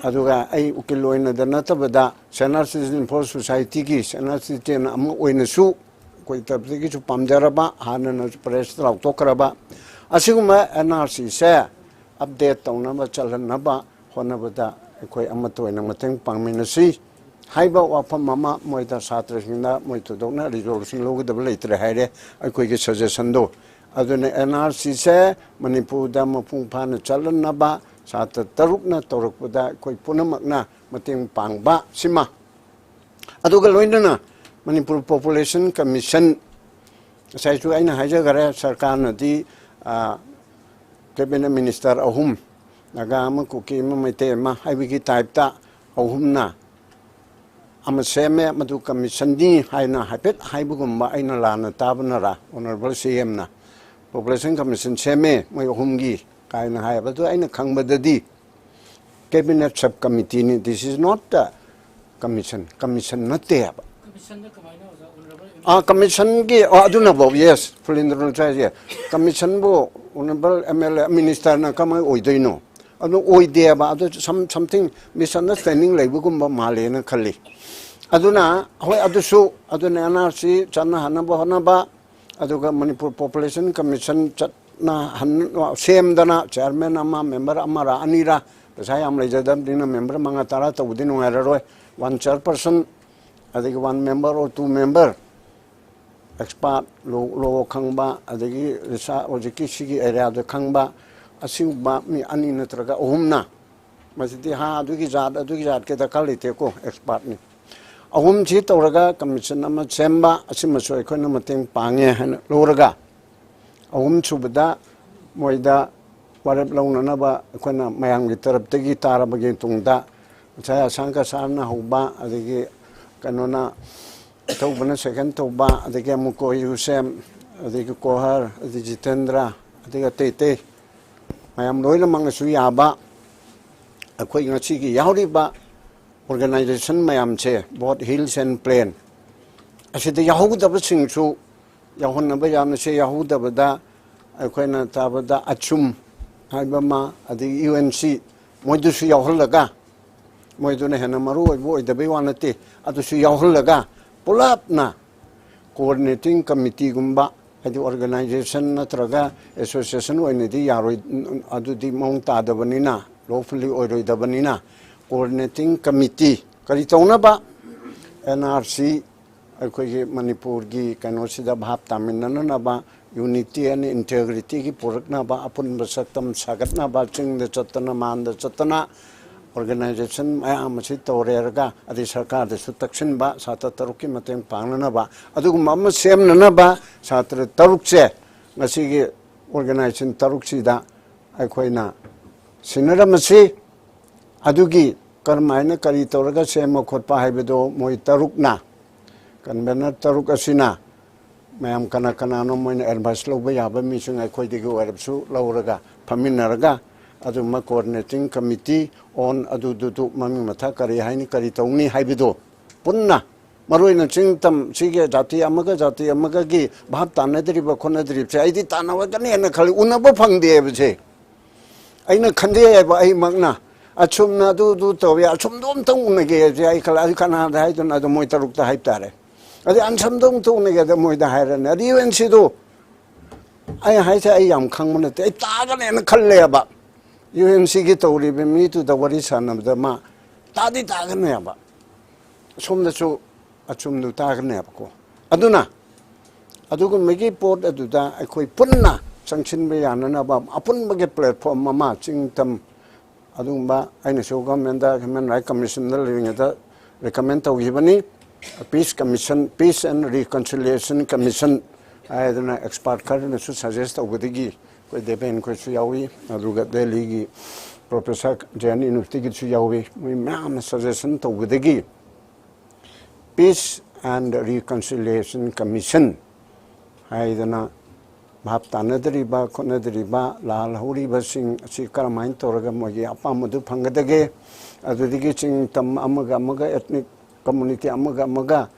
ꯑꯗꯨꯒ ꯑꯩ ꯎꯀꯤꯜ ꯑꯣꯏꯅꯗ ꯅꯠꯇꯕꯗ ꯁꯦꯅꯥꯔ ꯁꯤꯇꯤꯖꯦꯟ ꯐꯣꯔ ꯁꯣꯁꯥꯏꯇꯤꯒꯤ ꯁꯦꯅꯥꯔ ꯁꯤꯇꯤꯖꯦꯟ ꯑꯃ ꯑꯣꯏꯅꯁꯨ ꯑꯩꯈꯣꯏ ꯇꯔꯐꯇꯒꯤꯁꯨ ꯄꯥꯝꯖꯔꯕ, ꯍꯥꯟꯅꯅ ꯄ꯭ꯔꯦꯁꯇ ꯂꯥꯎꯊꯣꯛꯈ꯭ꯔꯕ, ꯑꯁꯤꯒꯨꯝꯕ ꯑꯦꯟ ꯑꯥꯔ ꯁꯤꯁꯦ ꯑꯞꯗꯦꯠ ꯇꯧꯅꯕ, ꯆꯜꯍꯟꯅꯕ ꯍꯣꯠꯅꯕꯗ ꯑꯩꯈꯣꯏ ꯑꯃꯠꯇ ꯑꯣꯏꯅ ꯃꯇꯦꯡ ꯄꯥꯡꯃꯤꯟꯅꯁꯤ ꯍꯥꯏꯕ ꯋꯥꯐꯝ ꯑꯃ ꯃꯣꯏꯗ, ꯁꯥꯇ꯭ꯔꯁꯤꯡꯗ ꯃꯣꯏ ꯊꯣꯏꯗꯣꯛꯅ ꯔꯤꯖꯣꯂꯨꯁꯟ ꯂꯧꯒꯗꯕ ꯂꯩꯇ꯭ꯔꯦ ꯍꯥꯏꯔꯦ ꯑꯩꯈꯣꯏꯒꯤ ꯁꯖꯦꯁꯟꯗꯣ꯫ ꯑꯗꯨꯅ ꯑꯦꯟ ꯑꯥꯔ ꯁꯤꯁꯦ ꯃꯅꯤꯄꯨꯔꯗ ꯃꯄꯨꯡ ꯐꯥꯅ ꯆꯠꯍꯟꯅꯕ ꯁꯥꯇ꯭ꯔ ꯇꯔꯨꯛꯅ ꯇꯧꯔꯛꯄꯗ ꯑꯩꯈꯣꯏ ꯄꯨꯝꯅꯃꯛꯅ ꯃꯇꯦꯡ ꯄꯥꯡꯕ ꯁꯤꯃ꯫ ꯑꯗꯨꯒ ꯂꯣꯏꯅꯅ ꯃꯅꯤꯄꯨꯔ ꯄꯣꯄꯨꯂꯦꯁꯟ ꯀꯃꯤꯁꯟ, ꯉꯁꯥꯏꯁꯨ ꯑꯩꯅ ꯍꯥꯏꯖꯈꯔꯦ, ꯁꯔꯀꯥꯔꯅꯗꯤ, ꯑ, ꯀꯦꯕꯤꯅꯦꯠ ꯃꯤꯅꯤꯁꯇꯔ ꯑꯍꯨꯝ, ꯅꯥꯒꯥ ꯑꯃ, ꯀꯨꯀꯤ ꯑꯃ, ꯃꯩꯇꯩ ꯑꯃ ꯍꯥꯏꯕꯒꯤ ꯇꯥꯏꯞꯇ ꯑꯍꯨꯝꯅ ꯑꯃ ꯁꯦꯝꯃꯦ, ꯃꯗꯨ ꯀꯃꯤꯁꯟꯅꯤ ꯍꯥꯏꯅ ꯍꯥꯏꯐꯦꯠ ꯍꯥꯏꯕꯒꯨꯝꯕ ꯑꯩꯅ ꯂꯥꯟꯅ ꯇꯥꯕꯅꯔꯥ, ꯑꯣꯅꯔꯦꯕꯜ ꯁꯤ ꯑꯦꯝꯅ ꯄꯣꯄꯨꯂꯦꯁꯟ ꯀꯃꯤꯁꯟ ꯁꯦꯝꯃꯦ ꯃꯣꯏ ꯑꯍꯨꯝꯒꯤ ꯀꯥꯏꯅ ꯍꯥꯏꯕ꯫ ꯑꯗꯨ ꯑꯩꯅ ꯈꯪꯕꯗꯗꯤ ꯀꯦꯕꯤꯅꯦꯠ ꯁꯕ ꯀꯃꯤꯇꯤꯅꯤ, this is not the commission, commission ꯅꯠꯇꯦ ꯍꯥꯏꯕ꯫ ꯀꯃꯤꯁꯟꯗ ꯀꯃꯥꯏꯅ ꯑꯣꯖꯥ ꯑꯣꯅꯔꯦꯕꯜ ꯑꯥ, ꯀꯃꯤꯁꯟꯒꯤ, ꯑꯣ, ꯑꯗꯨꯅꯐꯧ, ꯌꯦꯁ, ꯐꯨꯂꯦꯟꯗ꯭ꯔꯣꯅ ꯆꯥꯏꯁꯦ, ꯀꯃꯤꯁꯟꯕꯨ ꯑꯣꯅꯔꯦꯕꯜ ꯑꯦꯝ ꯑꯦꯜ ꯑꯦ ꯃꯤꯅꯤꯁꯇꯔꯅ ꯀꯃꯥꯏꯅ ꯑꯣꯏꯗꯣꯏꯅꯣ? ꯑꯗꯨ ꯑꯣꯏꯗꯦꯕ꯫ ꯑꯗꯨ ꯁꯝ ꯁꯝꯊꯤꯡ ꯃꯤꯁꯑꯟꯗꯔꯁꯇꯦꯟꯗꯤꯡ ꯂꯩꯕꯒꯨꯝꯕ ꯃꯥꯜꯂꯦꯅ ꯈꯜꯂꯤ꯫ ꯑꯗꯨꯅ ꯍꯣꯏ, ꯑꯗꯨꯁꯨ, ꯑꯗꯨꯅ ꯑꯦꯟ ꯑꯥꯔ ꯁꯤ ꯆꯠꯅꯍꯟꯅꯕ ꯍꯣꯠꯅꯕ, ꯑꯗꯨꯒ ꯃꯅꯤꯄꯨꯔ ꯄꯣꯄꯨꯂꯦꯁꯟ ꯀꯃꯤꯁꯟ ꯆꯠꯅꯍꯟ ꯁꯦꯝꯗꯅ ꯆꯤꯌꯥꯔꯃꯦꯟ ꯑꯃ, ꯃꯦꯝꯕꯔ ꯑꯃꯔ ꯑꯅꯤꯔ, ꯄꯩꯁꯥ ꯌꯥꯝ ꯂꯩꯖꯗꯕꯅꯤꯅ ꯃꯦꯝꯕꯔ ꯃꯉꯥ ꯇꯔꯥ ꯇꯧꯕꯗꯤ ꯅꯨꯡꯉꯥꯏꯔꯔꯣꯏ꯫ ꯋꯥꯟ ꯆꯤꯌꯥꯔꯄꯔꯁꯟ, ꯑꯗꯒꯤ one member or two member, expert, ꯂꯣ ꯂꯣ ꯈꯪꯕ, ꯑꯗꯒꯤ ꯔꯤꯁꯥ ꯍꯧꯖꯤꯛꯀꯤ ꯁꯤꯒꯤ ꯑꯦꯔꯤꯌꯥꯗ ꯈꯪꯕ, ꯑꯁꯤꯒꯨꯝꯕ ꯃꯤ ꯑꯅꯤ ꯅꯠꯇ꯭ꯔꯒ ꯑꯍꯨꯝꯅ, ꯃꯁꯤꯗꯤ ꯍꯥ ꯑꯗꯨꯒꯤ ꯖꯥꯠ ꯑꯗꯨꯒꯤ ꯖꯥꯠꯀꯤ ꯗꯔꯀꯥꯔ ꯂꯩꯇꯦꯀꯣ, ꯑꯦꯛꯁꯄꯥꯔꯠꯅꯤ꯫ ꯑꯍꯨꯝꯁꯤ ꯇꯧꯔꯒ ꯀꯃꯤꯁꯟ ꯑꯃ ꯁꯦꯝꯕ, ꯑꯁꯤꯃꯁꯨ ꯑꯩꯈꯣꯏꯅ ꯃꯇꯦꯡ ꯄꯥꯡꯉꯦ ꯍꯥꯏꯅ ꯂꯧꯔꯒ, ꯑꯍꯨꯝꯁꯨꯕꯗ ꯃꯣꯏꯗ ꯋꯥꯔꯦꯞ ꯂꯧꯅꯅꯕ ꯑꯩꯈꯣꯏꯅ ꯃꯌꯥꯝꯒꯤ ꯇꯔꯞꯇꯒꯤ ꯇꯥꯔꯕꯒꯤ ꯇꯨꯡꯗ ꯉꯁꯥꯏ ꯑꯁꯥꯡ ꯀꯁꯥꯔꯅ ꯍꯧꯕ, ꯑꯗꯒꯤ ꯀꯩꯅꯣꯅ ꯑꯊꯧꯕꯅ ꯁꯦꯀꯦꯟ ꯇꯧꯕ, ꯑꯗꯒꯤ ꯑꯃꯨꯛ ꯀꯣ ꯍꯨꯁꯦꯟ, ꯑꯗꯒꯤ ꯀꯣꯍꯔ, ꯑꯗꯒꯤ ꯖꯤꯇꯦꯟꯗ꯭ꯔ, ꯑꯗꯒꯤ ꯑꯇꯩ ꯑꯇꯩ ꯃꯌꯥꯝ ꯂꯣꯏꯅꯃꯛꯅꯁꯨ ꯌꯥꯕ ꯑꯩꯈꯣꯏ ꯉꯁꯤꯒꯤ ꯌꯥꯎꯔꯤꯕ ꯑꯣꯔꯒꯅꯥꯏꯖꯦꯁꯟ ꯃꯌꯥꯝꯁꯦ, ꯕꯣꯠ ꯍꯤꯜꯁ ꯑꯦꯟ ꯄ꯭ꯂꯦꯟ ꯑꯁꯤꯗ ꯌꯥꯎꯍꯧꯗꯕꯁꯤꯡꯁꯨ ꯌꯥꯎꯍꯟꯅꯕ ꯌꯥꯝꯅꯁꯦ, ꯌꯥꯎꯍꯧꯗꯕꯗ ꯑꯩꯈꯣꯏꯅ ꯇꯥꯕꯗ ꯑꯆꯨꯝ ꯍꯥꯏꯕ ꯑꯃ, ꯑꯗꯒꯤ ꯌꯨ ꯑꯦꯟ ꯁꯤ, ꯃꯣꯏꯗꯨꯁꯨ ꯌꯥꯎꯍꯜꯂꯒ, ꯃꯣꯏꯗꯨꯅ ꯍꯦꯟꯅ ꯃꯔꯨ ꯑꯣꯏꯕ ꯑꯣꯏꯗꯕꯩ ꯋꯥ ꯅꯠꯇꯦ, ꯑꯗꯨꯁꯨ ꯌꯥꯎꯍꯜꯂꯒ ꯄꯨꯂꯞꯅ ꯀꯣꯑꯣꯔꯗꯤꯅꯦꯇꯤꯡ ꯀꯃꯤꯇꯤꯒꯨꯝꯕ, ꯍꯥꯏꯗꯤ ꯑꯣꯔꯒꯅꯥꯏꯖꯦꯁꯟ ꯅꯠꯇ꯭ꯔꯒ ꯑꯦꯁꯣꯁꯤꯌꯦꯁꯟ ꯑꯣꯏꯅꯗꯤ ꯌꯥꯔꯣꯏ, ꯑꯗꯨꯗꯤ ꯃꯑꯣꯡ ꯇꯥꯗꯕꯅꯤꯅ, ꯂꯣꯐꯨꯜꯂꯤ ꯑꯣꯏꯔꯣꯏꯗꯕꯅꯤꯅ, ꯀꯣꯑꯣꯔꯗꯤꯅꯦꯇꯤꯡ ꯀꯃꯤꯇꯤ ꯀꯔꯤ ꯇꯧꯅꯕ? ꯑꯦꯟ ꯑꯥꯔ ꯁꯤ ꯑꯩꯈꯣꯏꯒꯤ ꯃꯅꯤꯄꯨꯔꯒꯤ ꯀꯩꯅꯣꯁꯤꯗ ꯚꯥꯞ ꯇꯥꯃꯤꯟꯅꯅꯅꯕ, ꯌꯨꯅꯤꯇꯤ ꯑꯦꯟ ꯏꯟꯇꯦꯒ꯭ꯔꯤꯇꯤꯒꯤ ꯄꯨꯔꯛꯅꯕ, ꯑꯄꯨꯟꯕ ꯁꯛꯇꯝ ꯁꯥꯒꯠꯅꯕ, ꯆꯤꯡꯗ ꯆꯠꯇꯅ ꯃꯥꯟꯗ ꯆꯠꯇꯅ ꯑꯣꯔꯒꯅꯥꯏꯖꯦꯁꯟ ꯃꯌꯥꯝ ꯑꯁꯤ ꯇꯧꯔꯦꯔꯒ, ꯑꯗꯩ ꯁꯔꯀꯥꯔꯗꯁꯨ ꯇꯛꯁꯤꯟꯕ, ꯁꯥꯇ꯭ꯔ ꯇꯔꯨꯛꯀꯤ ꯃꯇꯦꯡ ꯄꯥꯡꯅꯅꯕ, ꯑꯗꯨꯒꯨꯝꯕ ꯑꯃ ꯁꯦꯝꯅꯅꯕ ꯁꯥꯇ꯭ꯔ ꯇꯔꯨꯛꯁꯦ, ꯉꯁꯤꯒꯤ ꯑꯣꯔꯒꯅꯥꯏꯖꯦꯁꯟ ꯇꯔꯨꯛꯁꯤꯗ ꯑꯩꯈꯣꯏꯅ ꯁꯤꯟꯅꯔꯝꯃꯁꯤ꯫ ꯑꯗꯨꯒꯤ ꯀꯔꯝꯍꯥꯏꯅ ꯀꯔꯤ ꯇꯧꯔꯒ ꯁꯦꯝꯕ ꯈꯣꯠꯄ ꯍꯥꯏꯕꯗꯣ ꯃꯣꯏ ꯇꯔꯨꯛꯅ, ꯀꯟꯚꯦꯅꯔ ꯇꯔꯨꯛ ꯑꯁꯤꯅ ꯃꯌꯥꯝ ꯀꯅꯥ ꯀꯅꯥꯅꯣ ꯃꯣꯏꯅ ꯑꯦꯗꯚꯥꯏꯁ ꯂꯧꯕ ꯌꯥꯕ ꯃꯤꯁꯤꯡ ꯑꯩꯈꯣꯏꯗꯒꯤ ꯑꯣꯏꯔꯕꯁꯨ ꯂꯧꯔꯒ ꯐꯝꯃꯤꯟꯅꯔꯒ ꯑꯗꯨꯝꯕ coordinating committee on ꯑꯗꯨꯗꯨꯗꯨ ꯃꯃꯤꯡ ꯃꯊꯥ ꯀꯔꯤ ꯍꯥꯏꯅꯤ, ꯀꯔꯤ ꯇꯧꯅꯤ ꯍꯥꯏꯕꯗꯣ ꯄꯨꯟꯅ, ꯃꯔꯨꯑꯣꯏꯅ ꯆꯤꯡ ꯇꯝ ꯁꯤꯒꯤ ꯖꯥꯇꯤ ꯑꯃꯒ ꯖꯥꯇꯤ ꯑꯃꯒꯒꯤ ꯚꯥꯞ ꯇꯥꯅꯗ꯭ꯔꯤꯕ ꯈꯣꯠꯅꯗ꯭ꯔꯤꯕꯁꯦ ꯑꯩꯗꯤ ꯇꯥꯟꯅꯔꯒꯅꯦꯅ ꯈꯜꯂꯤ, ꯎꯅꯕ ꯐꯪꯗꯦ ꯍꯥꯏꯕꯁꯦ꯫ ꯑꯩꯅ ꯈꯟꯖꯩ ꯍꯥꯏꯕ ꯑꯩꯃꯛꯅ, ꯑꯁꯨꯝꯅ ꯑꯗꯨ ꯑꯗꯨ ꯇꯧꯋꯦ, ꯑꯁꯨꯝꯗꯣ ꯑꯝꯇꯪ ꯎꯅꯒꯦ ꯍꯥꯏꯁꯦ ꯑꯩ ꯈꯜꯂꯦ꯫ ꯑꯗꯨ ꯀꯅꯥꯗ ꯍꯥꯏꯗꯣꯏꯅꯣ? ꯑꯗꯣ ꯃꯣꯏ ꯇꯔꯨꯛꯇ ꯍꯥꯏꯕ ꯇꯥꯔꯦ꯫ ꯑꯗꯩ ꯑꯁꯨꯝꯗꯣ ꯑꯝꯇ ꯎꯅꯒꯦ, ꯑꯗ ꯃꯣꯏꯗ ꯍꯥꯏꯔꯅꯤ꯫ ꯑꯗ ꯌꯨ ꯑꯦꯟ ꯁꯤꯗꯣ ꯑꯩ ꯍꯥꯏꯁꯦ ꯑꯩ ꯌꯥꯝ ꯈꯪꯕ ꯅꯠꯇꯦ, ꯑꯩ ꯇꯥꯒꯅꯦꯅ ꯈꯜꯂꯦꯕ꯫ ꯌꯨ ꯑꯦꯟ ꯁꯤꯒꯤ ꯇꯧꯔꯤꯕ ꯃꯤꯗꯨꯗ ꯋꯥꯔꯤ ꯁꯥꯟꯅꯕꯗ ꯃꯥ ꯇꯥꯗꯤ ꯇꯥꯒꯅꯦꯕ, ꯑꯁꯣꯝꯗꯁꯨ ꯑꯆꯨꯝꯗꯨ ꯇꯥꯒꯅꯦꯕꯀꯣ꯫ ꯑꯗꯨꯅ ꯑꯗꯨꯒꯨꯝꯕꯒꯤ ꯄꯣꯠ ꯑꯗꯨꯗ ꯑꯩꯈꯣꯏ ꯄꯨꯟꯅ ꯆꯪꯁꯤꯟꯕ ꯌꯥꯅꯅꯕ ꯑꯄꯨꯟꯕꯒꯤ platform ꯑꯃ ꯆꯤꯡ ꯇꯝ ꯑꯗꯨꯒꯨꯝꯕ ꯑꯩꯅꯁꯨ government ꯗ, Human Rights Commission ꯗ ꯂꯩꯔꯤꯉꯩꯗ recommend ꯇꯧꯈꯤꯕꯅꯤ꯫ Peace Commission, Peace and Reconciliation Commission ꯍꯥꯏꯗꯅ expert ꯈꯔꯅꯁꯨ suggest ꯇꯧꯕꯗꯒꯤ ꯑꯩꯈꯣꯏ ꯗꯦꯕꯦꯟ ꯈꯣꯏꯁꯨ ꯌꯥꯎꯏ, ꯑꯗꯨꯒ ꯗꯦꯜꯂꯤꯒꯤ professor ꯖꯦ ꯑꯦꯟ University ꯒꯤꯁꯨ ꯌꯥꯎꯏ, ꯃꯣꯏ ꯃꯌꯥꯝꯅ suggestion ꯇꯧꯕꯗꯒꯤ Peace and Reconciliation Commission ꯍꯥꯏꯗꯅ ꯚꯥꯞ ꯇꯥꯅꯗ꯭ꯔꯤꯕ ꯈꯣꯠꯅꯗ꯭ꯔꯤꯕ ꯂꯥꯜꯍꯧꯔꯤꯕꯁꯤꯡ ꯑꯁꯤ ꯀꯔꯝꯍꯥꯏꯅ ꯇꯧꯔꯒ ꯃꯣꯏꯒꯤ ꯑꯄꯥꯝꯕꯗꯨ ꯐꯪꯒꯗꯒꯦ, ꯑꯗꯨꯗꯒꯤ ꯆꯤꯡ ꯇꯝ ꯑꯃꯒ ꯑꯃꯒ, ethnic community ꯑꯃꯒ ꯑꯃꯒ,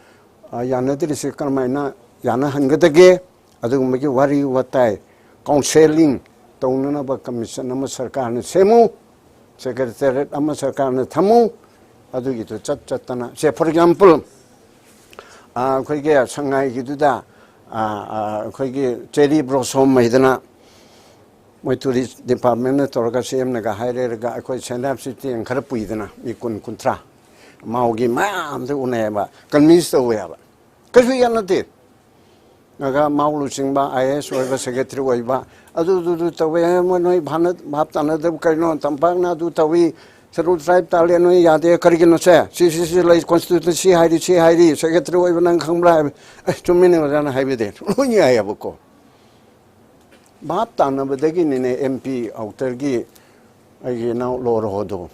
ꯑ, ꯌꯥꯅꯗ꯭ꯔꯤꯁꯦ ꯀꯔꯝꯍꯥꯏꯅ ꯌꯥꯅꯍꯟꯒꯗꯒꯦ, ꯑꯗꯨꯒꯨꯝꯕꯒꯤ ꯋꯥꯔꯤ ꯋꯥꯇꯥꯏ, counselling ꯇꯧꯅꯅꯕ commission ꯑꯃ ꯁꯔꯀꯥꯔꯅ ꯁꯦꯝꯃꯨ, secretariat ꯑꯃ ꯁꯔꯀꯥꯔꯅ ꯊꯝꯃꯨ꯫ ꯑꯗꯨꯒꯤꯗꯨ ꯆꯠ ꯆꯠꯇꯅ, ꯁꯦ, for example, ꯑ, ꯑꯩꯈꯣꯏꯒꯤ ꯁꯉꯥꯏꯒꯤꯗꯨꯗ, ꯑ, ꯑ, ꯑꯩꯈꯣꯏꯒꯤ cherry blossom ꯍꯥꯏꯗꯅ ꯃꯣꯏ tourist department ꯅ ꯇꯧꯔꯒ ꯁꯦꯝꯅꯒ ꯍꯥꯏꯔꯦꯔꯒ ꯑꯩꯈꯣꯏ ꯁꯦꯟꯗ꯭ꯔꯥ ꯁꯤꯇꯦꯟ ꯈꯔ ꯄꯨꯏꯗꯅ, ꯃꯤ ꯀꯨꯟ ꯀꯨꯟꯊ꯭ꯔꯥ ꯃꯥꯎꯒꯤ ꯃꯌꯥꯝꯗ ꯎꯅꯩꯌꯦꯕ, convince ꯇꯧꯋꯦꯕ꯫ ꯀꯩꯁꯨ ꯌꯥꯅꯗꯦ꯫ ꯅꯒꯥ ꯃꯥꯎ ꯂꯨꯆꯤꯡꯕ, ꯑꯥꯏ ꯑꯦ ꯑꯦꯁ ꯑꯣꯏꯕ, secretary ꯑꯣꯏꯕ, ꯑꯗꯨꯗꯨꯗꯨ ꯇꯧꯋꯦ, ꯃꯣꯏ ꯅꯣꯏ ꯚꯥꯅ-, ꯚꯥꯞ ꯇꯥꯅꯗꯕ ꯀꯩꯅꯣ? ꯇꯝꯄꯥꯛꯅ ꯑꯗꯨ ꯇꯧꯏ, schedule tribe ꯇꯥꯜꯂꯦ, ꯅꯣꯏ ꯌꯥꯗꯦ, ꯀꯔꯤꯒꯤꯅꯣ ꯁꯦ? ꯁꯤ, ꯁꯤ, ꯁꯤ ꯂꯩ, constitution ꯁꯤ ꯍꯥꯏꯔꯤ, ꯁꯤ ꯍꯥꯏꯔꯤ, secretary ꯑꯣꯏꯕ ꯅꯪ ꯈꯪꯕ꯭ꯔꯥ ꯍꯥꯏꯕ꯫ "ꯑꯦ, ꯆꯨꯝꯃꯤꯅꯦ ꯑꯣꯖꯥꯅ ꯍꯥꯏꯕꯗꯤ", ꯂꯣꯏ ꯌꯥꯏꯌꯦꯕꯀꯣ꯫ ꯚꯥꯞ ꯇꯥꯅꯕꯗꯒꯤꯅꯤꯅꯦ ꯑꯦꯝ ꯄꯤ outer ꯒꯤ ꯑꯩꯒꯤ ꯏꯅꯥꯎ ꯂꯣꯔꯍꯣꯗꯣ꯫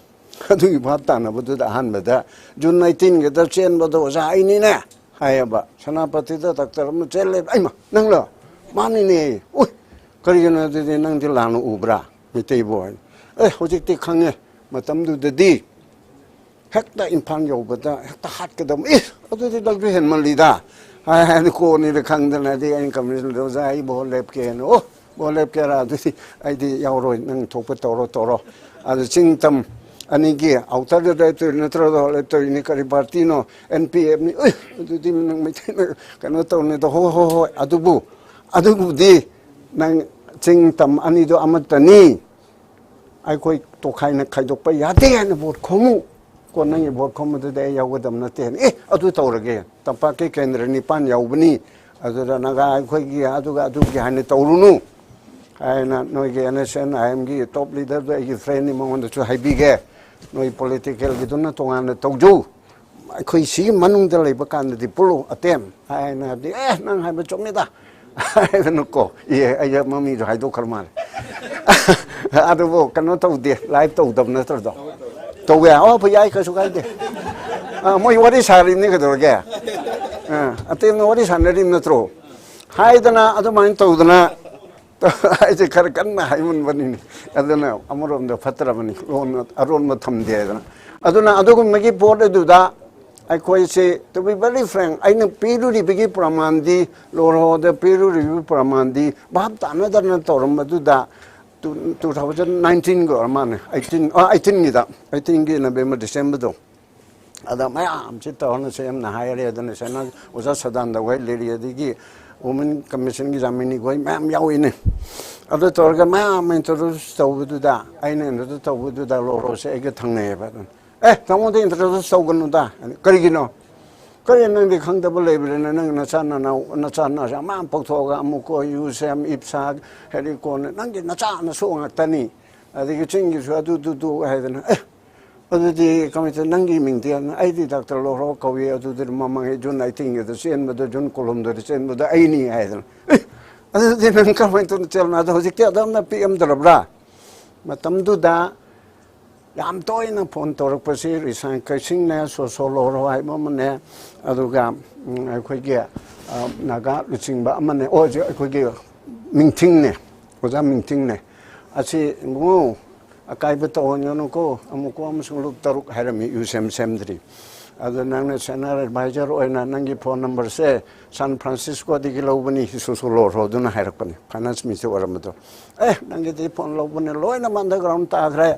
ꯑꯗꯨꯒꯤ ꯚꯥꯞ ꯇꯥꯅꯕꯗꯨꯗ ꯑꯍꯥꯟꯕꯗ ꯖꯨꯟ ꯑꯩꯠꯇꯤꯟꯒꯤꯗ ꯆꯦꯟꯕꯗꯣ ꯑꯣꯖꯥ ꯑꯩꯅꯤꯅꯦ ꯍꯥꯏꯌꯦꯕ꯫ ꯁꯦꯅꯥꯄꯇꯤꯗ ꯗꯥꯛꯇꯔ ꯑꯃ ꯆꯦꯜꯂꯦ꯫ "ꯑꯩꯃ, ꯅꯪꯂꯣ?" "ꯃꯥꯅꯤꯅꯦ꯫" "ꯎꯏ, ꯀꯔꯤꯒꯤꯅꯣ ꯑꯗꯨꯗꯤ ꯅꯪꯗꯤ ꯂꯥꯟꯅ ꯎꯕ꯭ꯔꯥ ꯃꯩꯇꯩꯕꯨ?" ꯍꯥꯏꯅ꯫ "ꯑꯦ, ꯍꯧꯖꯤꯛꯇꯤ ꯈꯪꯉꯦ, ꯃꯇꯝꯗꯨꯗꯗꯤ ꯍꯦꯛꯇ ꯏꯝꯐꯥꯜ ꯌꯧꯕꯗ ꯍꯦꯛꯇ ꯍꯥꯠꯀꯗꯕ꯫" "ꯏꯁ, ꯑꯗꯨꯗꯤ ꯅꯪꯁꯨ ꯍꯦꯟꯃꯜꯂꯤꯗ" ꯍꯥꯏ ꯍꯥꯏꯅ ꯀꯣꯟꯅꯤꯗ ꯈꯪꯗꯅꯗꯤ ꯑꯩꯅ ꯀꯃꯤꯁꯅꯔꯗ, "ꯑꯣꯖꯥ, ꯑꯩ ꯚꯣꯠ ꯂꯦꯞꯀꯦꯅ꯫" "ꯑꯣ, ꯚꯣꯠ ꯂꯦꯞꯀꯦꯔꯥ? ꯑꯗꯨꯗꯤ ꯑꯩꯗꯤ ꯌꯥꯎꯔꯣꯏ, ꯅꯪ ꯊꯣꯛꯄ ꯇꯧꯔꯣ, ꯇꯧꯔꯣ꯫" ꯑꯗꯨ ꯆꯤꯡ ꯇꯝ ꯑꯅꯤꯒꯤ ꯑꯥꯎꯇꯔꯗ ꯂꯦꯞꯇꯣꯏ ꯅꯠꯇ꯭ꯔꯣ? ꯂꯦꯞꯇꯣꯏꯅꯤ꯫ "ꯀꯔꯤ ꯄꯥꯔꯇꯤꯅꯣ?" "N P ꯑꯦꯐꯅꯤ꯫" "ꯎꯏ, ꯑꯗꯨꯗꯤ ꯅꯪ ꯃꯩꯇꯩꯅ ꯀꯩꯅꯣ ꯇꯧꯅꯤꯗ꯫" "ꯍꯣꯏ, ꯍꯣꯏ, ꯍꯣꯏ, ꯑꯗꯨꯕꯨ, ꯑꯗꯨꯕꯨꯗꯤ ꯅꯪ ꯆꯤꯡ ꯇꯝ ꯑꯅꯤꯗꯣ ꯑꯃꯠꯇꯅꯤ, ꯑꯩꯈꯣꯏ ꯇꯣꯈꯥꯏꯅ ꯈꯥꯏꯗꯣꯛꯄ ꯌꯥꯗꯦ ꯍꯥꯏꯅ ꯚꯣꯠ ꯈꯣꯝꯃꯨ꯫ ꯀꯣ ꯅꯪꯒꯤ ꯚꯣꯠ ꯈꯣꯝꯕꯗꯨꯗꯤ ꯑꯩ ꯌꯥꯎꯒꯗꯕ ꯅꯠꯇꯦ ꯍꯥꯏꯅ꯫ "ꯑꯦ, ꯑꯗꯨ ꯇꯧꯔꯒꯦ, ꯇꯝꯄꯥꯛꯀꯤ ꯀꯦꯟꯗ꯭ꯔ ꯅꯤꯄꯥꯟ ꯌꯥꯎꯕꯅꯤ, ꯑꯗꯨꯗ ꯅꯥꯒꯥ ꯑꯩꯈꯣꯏꯒꯤ ꯑꯗꯨꯒ ꯑꯗꯨꯒꯤ ꯍꯥꯏꯅ ꯇꯧꯔꯨꯅꯨ" ꯍꯥꯏꯅ ꯅꯣꯏꯒꯤ ꯑꯦꯟ ꯑꯦꯁ ꯑꯦꯟ ꯑꯥꯏ ꯑꯦꯝꯒꯤ ꯇꯣꯞ ꯂꯤꯗꯔꯗꯣ ꯑꯩꯒꯤ ꯐ꯭ꯔꯦꯟꯅꯤ, ꯃꯉꯣꯟꯗꯁꯨ ꯍꯥꯏꯕꯤꯒꯦ꯫ "ꯅꯣꯏ ꯄꯣꯂꯤꯇꯤꯀꯦꯜꯒꯤꯗꯨꯅ ꯇꯣꯉꯥꯟꯅ ꯇꯧꯖꯧ, ꯑꯩꯈꯣꯏ ꯁꯤꯒꯤ ꯃꯅꯨꯡꯗ ꯂꯩꯕ ꯀꯥꯟꯗꯗꯤ ꯄꯨꯜꯂꯨ ꯑꯇꯦꯝ" ꯍꯥꯏꯅ ꯍꯥꯏꯕꯗꯤ, "ꯑꯦ, ꯅꯪ ꯍꯥꯏꯕ ꯆꯨꯝꯃꯤꯗ" ꯍꯥꯏꯗꯅꯀꯣ꯫ ꯑꯦ, ꯑꯩ ꯃꯃꯤꯡꯁꯨ ꯍꯥꯏꯗꯣꯛꯈ꯭ꯔ ꯃꯥꯜꯂꯦ꯫ ꯑꯗꯨꯕꯨ ꯀꯩꯅꯣ ꯇꯧꯗꯦ, ꯂꯥꯏꯚ ꯇꯧꯗꯕ ꯅꯠꯇ꯭ꯔꯗꯣ? ꯇꯧꯋꯦ꯫ "ꯑꯣ, ꯐꯩ, ꯌꯥꯏ, ꯀꯩꯁꯨ ꯀꯥꯏꯗꯦ꯫ ꯑ, ꯃꯣꯏ ꯋꯥꯔꯤ ꯁꯥꯔꯤꯕꯅꯤ, ꯀꯩꯗꯧꯔꯒꯦ?" ꯑ, ꯑꯇꯦꯝꯅ ꯋꯥꯔꯤ ꯁꯥꯟꯅꯔꯤꯕ ꯅꯠꯇ꯭ꯔꯣ? ꯍꯥꯏꯗꯅ, ꯑꯗꯨꯃꯥꯏꯅ ꯇꯧꯗꯅ ꯑꯩꯁꯦ ꯈꯔ ꯀꯟꯅ ꯍꯥꯏꯃꯟꯕꯅꯤꯅꯦ꯫ ꯑꯗꯨꯅ ꯑꯃꯔꯣꯝꯗ ꯐꯠꯇ꯭ꯔꯕꯅꯤ, ꯂꯣꯟ ꯑꯔꯣꯟꯕ ꯊꯝꯗꯦ ꯍꯥꯏꯗꯅ꯫ ꯑꯗꯨꯅ ꯑꯗꯨꯒꯨꯝꯕꯒꯤ ꯄꯣꯠ ꯑꯗꯨꯗ ꯑꯩꯈꯣꯏꯁꯦ, to be very frank, ꯑꯩꯅ ꯄꯤꯔꯨꯔꯤꯕꯒꯤ ꯄ꯭ꯔꯃꯥꯟꯗꯤ, ꯂꯣꯔꯍꯣꯗ ꯄꯤꯔꯨꯔꯤꯕ ꯄ꯭ꯔꯃꯥꯟꯗꯤ ꯚꯥꯞ ꯇꯥꯅꯗꯅ ꯇꯧꯔꯝꯕꯗꯨꯗ, two thousand nineteenꯒꯤ ꯑꯣꯏꯔ ꯃꯥꯜꯂꯦ, eighteen, ꯑ, eighteenꯒꯤꯗ, eighteenꯒꯤ November, Decemberꯗꯣ, ꯑꯗ ꯃꯌꯥꯝꯁꯤ ꯇꯧꯔꯅ ꯁꯤ ꯑꯦꯝꯅ ꯍꯥꯏꯔꯦ꯫ ꯑꯗꯨꯅ ꯁꯦꯅꯥ ꯑꯣꯖꯥ ꯁꯗꯥꯅꯟꯗ ꯍꯣꯏ ꯂꯩꯔꯤ, ꯑꯗꯒꯤ Women Commissionꯒꯤ ꯌꯥꯃꯤꯅꯤ ꯍꯣꯏ ꯃꯌꯥꯝ ꯌꯥꯎꯏꯅꯦ꯫ ꯑꯗꯨ ꯇꯧꯔꯒ ꯃꯌꯥꯝ introduce ꯇꯧꯕꯗꯨꯗ, ꯑꯩꯅ introduce ꯇꯧꯕꯗꯨꯗ ꯂꯣꯔꯍꯣꯁꯦ ꯑꯩꯒ ꯊꯪꯅꯩꯌꯦꯕ꯫ ꯑꯗꯨꯅ, "ꯑꯦ, ꯇꯥꯃꯣꯗ introduce ꯇꯧꯒꯅꯨꯗ꯫" "ꯀꯔꯤꯒꯤꯅꯣ?" "ꯀꯔꯤ, ꯅꯪꯗꯤ ꯈꯪꯗꯕ ꯂꯩꯕ꯭ꯔꯥꯅꯦ? ꯅꯪ ꯅꯆꯥ ꯅꯅꯥꯎ, ꯅꯆꯥ ꯅꯅꯥꯎꯁꯦ ꯑꯃ ꯄꯣꯛꯊꯣꯛꯑꯒ ꯑꯃꯨꯛ ꯀꯣ ꯌꯨ ꯁꯦꯝ, ꯏꯞ ꯁꯥꯛ, ꯍꯦꯔꯤ ꯀꯣꯟ, ꯅꯪꯒꯤ ꯅꯆꯥ ꯅꯁꯨ ꯉꯥꯛꯇꯅꯤ꯫ ꯑꯗꯒꯤ ꯆꯤꯡꯒꯤꯁꯨ ꯑꯗꯨ, ꯗꯨ, ꯗꯨ" ꯍꯥꯏꯗꯅ꯫ "ꯑꯦ, ꯑꯗꯨꯗꯤ ꯀꯃꯥꯏꯅ ꯇꯧ-, ꯅꯪꯒꯤ ꯃꯤꯡꯗꯤ?" "ꯑꯩꯗꯤ ꯗꯥꯛꯇꯔ ꯂꯣꯔꯍꯣ ꯀꯧꯏ, ꯑꯗꯨꯗꯤ ꯃꯃꯥꯡꯉꯩ ꯖꯨꯟ eighteenꯒꯤꯗ ꯆꯦꯟꯕꯗ, ꯖꯨꯟ ꯀꯨꯟꯍꯨꯝꯗꯣꯏꯗ ꯆꯦꯟꯕꯗ ꯑꯩꯅꯤ" ꯍꯥꯏꯗꯅ꯫ "ꯑꯦ, ꯑꯗꯨꯗꯤ ꯅꯪ ꯀꯃꯥꯏꯅ ꯇꯧꯅ ꯆꯦꯜꯂꯣ? ꯑꯗꯣ ꯍꯧꯖꯤꯛꯇꯤ ꯑꯗꯨꯝꯅ ꯄꯤꯛꯑꯝꯗ꯭ꯔꯕ꯭ꯔꯥ?" ꯃꯇꯝꯗꯨꯗ ꯌꯥꯝ ꯇꯣꯏꯅ ꯐꯣꯟ ꯇꯧꯔꯛꯄꯁꯤ ꯔꯤꯁꯥꯡ ꯀꯩꯁꯤꯡꯅꯦ, ꯁꯣꯁꯣ ꯂꯣꯔꯣ ꯍꯥꯏꯕ ꯑꯃꯅꯦ, ꯑꯗꯨꯒ ꯎꯝ, ꯑꯩꯈꯣꯏꯒꯤ ꯑ, ꯅꯥꯒꯥ ꯂꯨꯆꯤꯡꯕ ꯑꯃꯅꯦ, ꯑꯣ, ꯍꯧꯖꯤꯛ ꯑꯩꯈꯣꯏꯒꯤ ꯃꯤꯡꯊꯤꯡꯅꯦ, ꯑꯣꯖꯥ ꯃꯤꯡꯊꯤꯡꯅꯦ꯫ ꯑꯁꯤ ꯏꯕꯨꯡꯉꯣ, ꯑꯀꯥꯏꯕ ꯇꯧꯍꯟꯒꯅꯨꯀꯣ, ꯑꯃꯨꯛꯀꯣ ꯑꯃꯁꯨꯡ ꯂꯨꯞ ꯇꯔꯨꯛ ꯍꯥꯏꯔꯝꯃꯤ, ꯏꯌꯨ ꯁꯦꯝ ꯁꯦꯝꯗ꯭ꯔꯤ꯫ ꯑꯗꯨ ꯅꯪꯅ ꯁꯦꯅꯤꯌꯔ ꯑꯦꯗꯚꯥꯏꯖꯔ ꯑꯣꯏꯅ ꯅꯪꯒꯤ ꯐꯣꯟ ꯅꯝꯕꯔꯁꯦ ꯁꯥꯟ ꯐ꯭ꯔꯥꯟꯁꯤꯁꯀꯣꯗꯒꯤ ꯂꯧꯕꯅꯤ, ꯁꯨꯁꯨ ꯂꯣꯔꯣꯗꯨꯅ ꯍꯥꯏꯔꯛꯄꯅꯤ, ꯐꯥꯏꯅꯥꯟꯁ ꯃꯤꯅꯤꯁꯇꯔ ꯑꯣꯏꯔꯝꯕꯗꯣ꯫ ꯑꯦ, ꯅꯪꯒꯤꯗꯤ ꯐꯣꯟ ꯂꯧꯕꯅꯦ, ꯂꯣꯏꯅꯃꯛ ꯑꯟꯗꯔꯒ꯭ꯔꯥꯎꯟ ꯇꯥꯈ꯭ꯔꯦ꯫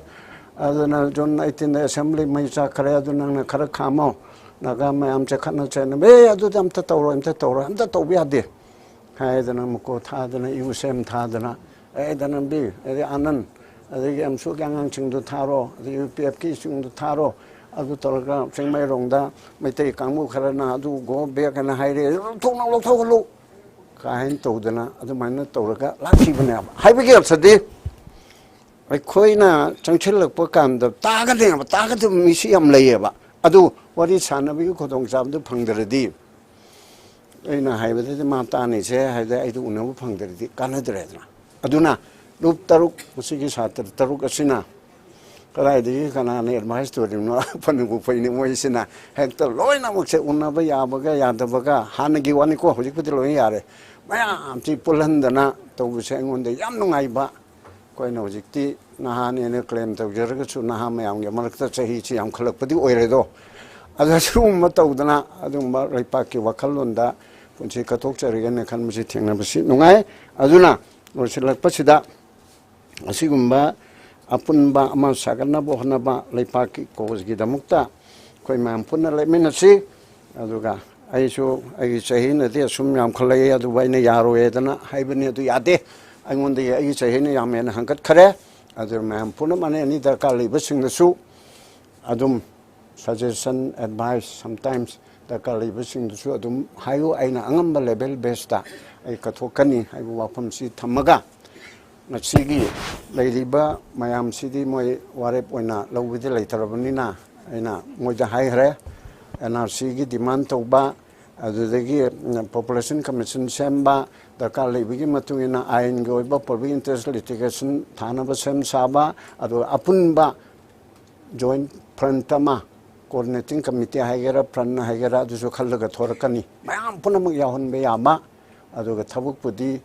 ꯑꯗꯨꯅ ꯖꯨꯟ ꯑꯩꯠꯇꯤꯟꯗ ꯑꯦꯁꯦꯝꯕ꯭ꯂꯤ ꯃꯩ ꯆꯥꯛꯈ꯭ꯔꯦ, ꯑꯗꯨ ꯅꯪꯅ ꯈꯔ ꯈꯥꯝꯃꯣ꯫ ꯅꯥꯒꯥ ꯃꯌꯥꯝꯁꯦ ꯈꯠꯅ ꯆꯩꯅꯕ, "ꯑꯦ, ꯑꯗꯨꯗꯤ ꯑꯝꯇ ꯇꯧꯔꯣꯏ, ꯑꯝꯇ ꯇꯧꯔꯣꯏ, ꯑꯝꯇ ꯇꯧꯕ ꯌꯥꯗꯦ" ꯍꯥꯏꯗꯅ ꯃꯀꯣ ꯊꯥꯗꯅ, ꯏꯌꯨ ꯁꯦꯝ ꯊꯥꯗꯅ, "ꯑꯦ, ꯙꯅꯟꯕꯤꯔ, ꯑꯗꯩ ꯑꯥꯅꯟ, ꯑꯗꯒꯤ ꯑꯦꯝꯁꯨꯒꯤ ꯑꯉꯥꯡꯁꯤꯡꯗꯨ ꯊꯥꯔꯣ, ꯑꯗꯩ ꯌꯨ ꯄꯤ ꯑꯦꯐꯀꯤꯁꯤꯡꯗꯨ ꯊꯥꯔꯣ", ꯑꯗꯨ ꯇꯧꯔꯒ ꯆꯤꯡꯃꯩꯔꯣꯡꯗ ꯃꯩꯇꯩ ꯀꯥꯡꯕꯨ ꯈꯔꯅ ꯑꯗꯨ "ꯒꯣ ꯕꯦꯛ" ꯍꯥꯏꯅ ꯍꯥꯏꯔꯦ, "ꯂꯧꯊꯣꯛꯅ ꯂꯧꯊꯣꯛꯍꯜꯂꯨ" ꯀꯥꯏꯅ ꯇꯧꯗꯅ ꯑꯗꯨꯃꯥꯏꯅ ꯇꯧꯔꯒ ꯂꯥꯛꯈꯤꯕꯅꯦꯕ꯫ ꯍꯥꯏꯕꯒꯤ ꯑꯔꯊꯗꯤ, ꯑꯩꯈꯣꯏꯅ ꯆꯪꯁꯤꯜꯂꯛꯄ ꯀꯥꯟꯗ ꯇꯥꯒꯗꯦꯕ, ꯇꯥꯒꯗꯕ ꯃꯤꯁꯤ ꯌꯥꯝ ꯂꯩꯌꯦꯕ꯫ ꯑꯗꯨ ꯋꯥꯔꯤ ꯁꯥꯟꯅꯕꯒꯤ ꯈꯨꯗꯣꯡꯆꯥꯕꯗꯨ ꯐꯪꯗ꯭ꯔꯗꯤ, ꯑꯩꯅ ꯍꯥꯏꯕꯗꯗꯤ ꯃꯥ ꯇꯥꯅꯤꯁꯦ ꯍꯥꯏꯗꯤ ꯑꯩꯗꯤ ꯎꯅꯕ ꯐꯪꯗ꯭ꯔꯗꯤ ꯀꯥꯟꯅꯗ꯭ꯔꯦꯗꯅ꯫ ꯑꯗꯨꯅ ꯂꯨꯞ ꯇꯔꯨꯛ, ꯃꯁꯤꯒꯤ ꯁꯥꯇ꯭ꯔ ꯇꯔꯨꯛ ꯑꯁꯤꯅ ꯀꯗꯥꯏꯗꯒꯤ ꯀꯅꯥꯅ ꯑꯦꯗꯚꯥꯏꯁ ꯇꯧꯔꯤꯕꯅꯣ? ꯐꯅꯕꯨ ꯐꯩꯅꯤ, ꯃꯣꯏꯁꯤꯅ ꯍꯦꯛꯇ ꯂꯣꯏꯅꯃꯛꯁꯦ ꯎꯅꯕ ꯌꯥꯕꯒ ꯌꯥꯗꯕꯒ, ꯍꯥꯟꯅꯒꯤ ꯋꯥꯅꯤꯀꯣ, ꯍꯧꯖꯤꯛꯄꯨꯗꯤ ꯂꯣꯏꯅ ꯌꯥꯔꯦ, ꯃꯌꯥꯝꯁꯤ ꯄꯨꯜꯍꯟꯗꯅ ꯇꯧꯕꯁꯦ ꯑꯩꯉꯣꯟꯗ ꯌꯥꯝ ꯅꯨꯡꯉꯥꯏꯕ꯫ ꯑꯩꯈꯣꯏꯅ ꯍꯧꯖꯤꯛꯇꯤ ꯅꯍꯥꯅꯦꯅ ꯀ꯭ꯂꯦꯝ ꯇꯧꯖꯔꯒꯁꯨ, ꯅꯍꯥ ꯃꯌꯥꯝꯒꯤ ꯃꯔꯛꯇ ꯆꯍꯤꯁꯤ ꯌꯥꯝꯈꯠꯂꯛꯄꯗꯤ ꯑꯣꯏꯔꯦꯗꯣ꯫ ꯑꯗꯣ ꯁꯤꯒꯨꯝꯕ ꯇꯧꯗꯅ ꯑꯗꯨꯒꯨꯝꯕ ꯂꯩꯄꯥꯛꯀꯤ ꯋꯥꯈꯜꯂꯣꯟꯗ ꯄꯨꯟꯁꯤ ꯀꯠꯊꯣꯛꯆꯔꯒꯦꯅ ꯈꯟꯕꯁꯤ ꯊꯦꯡꯅꯕꯁꯤ ꯅꯨꯡꯉꯥꯏ꯫ ꯑꯗꯨꯅ ꯂꯣꯏꯁꯤꯜꯂꯛꯄꯁꯤꯗ ꯑꯁꯤꯒꯨꯝꯕ ꯑꯄꯨꯟꯕ ꯑꯃ ꯁꯥꯒꯠꯅꯕ ꯍꯣꯠꯅꯕ ꯂꯩꯄꯥꯛꯀꯤ ꯀꯣꯖꯒꯤꯗꯃꯛꯇ ꯑꯩꯈꯣꯏ ꯃꯌꯥꯝ ꯄꯨꯟꯅ ꯂꯦꯞꯃꯤꯟꯅꯁꯤ꯫ ꯑꯗꯨꯒ ꯑꯩꯁꯨ ꯑꯩꯒꯤ ꯆꯍꯤꯅꯗꯤ ꯑꯁꯨꯝ ꯌꯥꯝꯈꯠꯂꯛꯏ, ꯑꯗꯨꯕꯨ ꯑꯩꯅ ꯌꯥꯔꯣꯏꯗꯅ ꯍꯥꯏꯕꯅꯤ, ꯑꯗꯨ ꯌꯥꯗꯦ꯫ ꯑꯩꯉꯣꯟꯗꯒꯤ ꯑꯩꯒꯤ ꯆꯍꯤꯅ ꯌꯥꯝ ꯍꯦꯟꯅ ꯍꯟꯒꯠꯈꯔꯦ꯫ ꯑꯗꯨꯅ ꯃꯌꯥꯝ ꯄꯨꯝꯅꯃꯛꯅ ꯑꯦꯅꯤ ꯗꯔꯀꯥꯔ ꯂꯩꯕꯁꯤꯡꯗꯁꯨ ꯑꯗꯨꯝ ꯁꯖꯦꯁꯟ, ꯑꯦꯗꯚꯥꯏꯁ, ꯁꯝꯇꯥꯏꯝꯁ ꯗꯔꯀꯥꯔ ꯂꯩꯕꯁꯤꯡꯗꯨꯁꯨ ꯑꯗꯨꯝ ꯍꯥꯏꯌꯨ꯫ ꯑꯩꯅ ꯑꯉꯝꯕ ꯂꯦꯚꯦꯜ ꯕꯦꯁꯇ ꯑꯩ ꯀꯠꯊꯣꯛꯀꯅꯤ ꯍꯥꯏꯕ ꯋꯥꯐꯝꯁꯤ ꯊꯝꯃꯒ, ꯉꯁꯤꯒꯤ ꯂꯩꯔꯤꯕ ꯃꯌꯥꯝꯁꯤꯗꯤ ꯃꯣꯏ ꯋꯥꯔꯦꯞ ꯑꯣꯏꯅ ꯂꯧꯕꯗꯤ ꯂꯩꯇ꯭ꯔꯕꯅꯤꯅ, ꯑꯩꯅ ꯃꯣꯏꯗ ꯍꯥꯏꯈ꯭ꯔꯦ, ꯑꯦꯟ ꯑꯥꯔ ꯁꯤꯒꯤ ꯗꯤꯃꯥꯟ ꯇꯧꯕ, ꯑꯗꯨꯗꯒꯤ ꯄꯣꯄꯨꯂꯦꯁꯟ ꯀꯃꯤꯁꯟ ꯁꯦꯝꯕ, ꯗꯔꯀꯥꯔ ꯂꯩꯕꯒꯤ ꯃꯇꯨꯡ ꯏꯟꯅ ꯑꯥꯏꯟꯒꯤ ꯑꯣꯏꯕ ꯄꯕ꯭ꯂꯤꯛ ꯏꯟꯇꯔꯦꯁ ꯂꯤꯇꯤꯒꯦꯁꯟ ꯊꯥꯅꯕ ꯁꯦꯝ ꯁꯥꯕ, ꯑꯗꯨꯒ ꯑꯄꯨꯟꯕ ꯖꯣꯏꯟ ꯐ꯭ꯔꯟꯠ ꯑꯃ, ꯀꯣꯑꯣꯔꯗꯤꯅꯦꯇꯤꯡ ꯀꯃꯤꯇꯤ ꯍꯥꯏꯒꯦꯔꯥ, ꯐ꯭ꯔꯟꯠ ꯍꯥꯏꯒꯦꯔꯥ, ꯑꯗꯨꯁꯨ ꯈꯜꯂꯒ ꯊꯣꯔꯛꯀꯅꯤ꯫ ꯃꯌꯥꯝ ꯄꯨꯝꯅꯃꯛ ꯌꯥꯎꯍꯟꯕ ꯌꯥꯕ꯫ ꯑꯗꯨꯒ ꯊꯕꯛꯄꯨꯗꯤ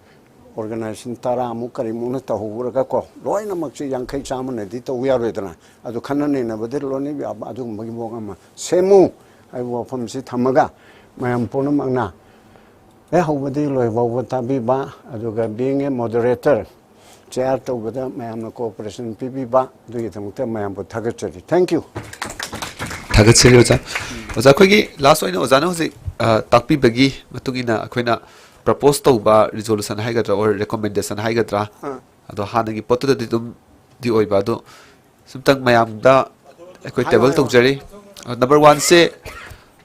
ꯑꯣꯔꯒꯅꯥꯏꯖꯦꯁꯟ ꯇꯔꯥꯃꯨꯛ ꯀꯔꯤꯃꯨꯛꯅ ꯇꯧꯍꯧꯔꯒꯀꯣ, ꯂꯣꯏꯅꯃꯛꯁꯤ ꯌꯥꯡꯈꯩ ꯆꯥꯝꯃꯅꯗꯤ ꯇꯧ ꯌꯥꯔꯣꯏꯗꯅ꯫ ꯑꯗꯨ ꯈꯟꯅ ꯅꯩꯅꯕꯗ ꯂꯣꯏꯅ ꯌꯥꯕ ꯑꯗꯨꯒꯨꯝꯕꯒꯤ ꯃꯑꯣꯡ ꯑꯃ ꯁꯦꯝꯃꯨ ꯍꯥꯏꯕ ꯋꯥꯐꯝꯁꯤ ꯊꯝꯃꯒ, ꯃꯌꯥꯝ ꯄꯨꯝꯅꯃꯛꯅ ꯍꯦꯛ ꯍꯧꯕꯗꯒꯤ ꯂꯣꯏ ꯐꯥꯎꯕ ꯇꯥꯕꯤꯕ, ꯑꯗꯨꯒ being a moderator, ꯆꯦꯌꯥꯔ ꯇꯧꯕꯗ ꯃꯌꯥꯝꯅ ꯀꯣꯑꯣꯄꯔꯦꯁꯟ ꯄꯤꯕꯤꯕ, ꯑꯗꯨꯒꯤꯗꯃꯛꯇ ꯃꯌꯥꯝꯕꯨ ꯊꯥꯒꯠꯆꯔꯤ꯫ Thank you꯫ ꯊꯥꯒꯠꯆꯔꯤ ꯑꯣꯖꯥ꯫ ꯑꯣꯖꯥ, ꯑꯩꯈꯣꯏꯒꯤ ꯂꯥꯁ ꯑꯣꯏꯅ ꯑꯣꯖꯥꯅ ꯍꯧꯖꯤꯛ, ꯑ, ꯇꯥꯛꯄꯤꯕꯒꯤ ꯃꯇꯨꯡ ꯏꯟꯅ ꯑꯩꯈꯣꯏꯅ ꯄ꯭ꯔꯄꯣꯁ ꯇꯧꯕ ꯔꯤꯖꯣꯂꯨꯁꯟ ꯍꯥꯏꯒꯗ꯭ꯔꯥ, ꯑꯣꯔ ꯔꯦꯀꯣꯃꯦꯟꯗꯦꯁꯟ ꯍꯥꯏꯒꯗ꯭ꯔꯥ, ꯑꯥ꯫ ꯑꯗꯣ ꯍꯥꯟꯅꯒꯤ ꯄꯣꯠꯇꯨꯗꯗꯤ ꯑꯗꯨꯝꯗꯤ ꯑꯣꯏꯕ, ꯑꯗꯣ ꯁꯨꯝꯇꯪ ꯃꯌꯥꯝꯗ ꯑꯩꯈꯣꯏ ꯇꯦꯕꯜ ꯇꯧꯖꯔꯤ꯫ ꯅꯝꯕꯔ ꯋꯥꯟꯁꯦ,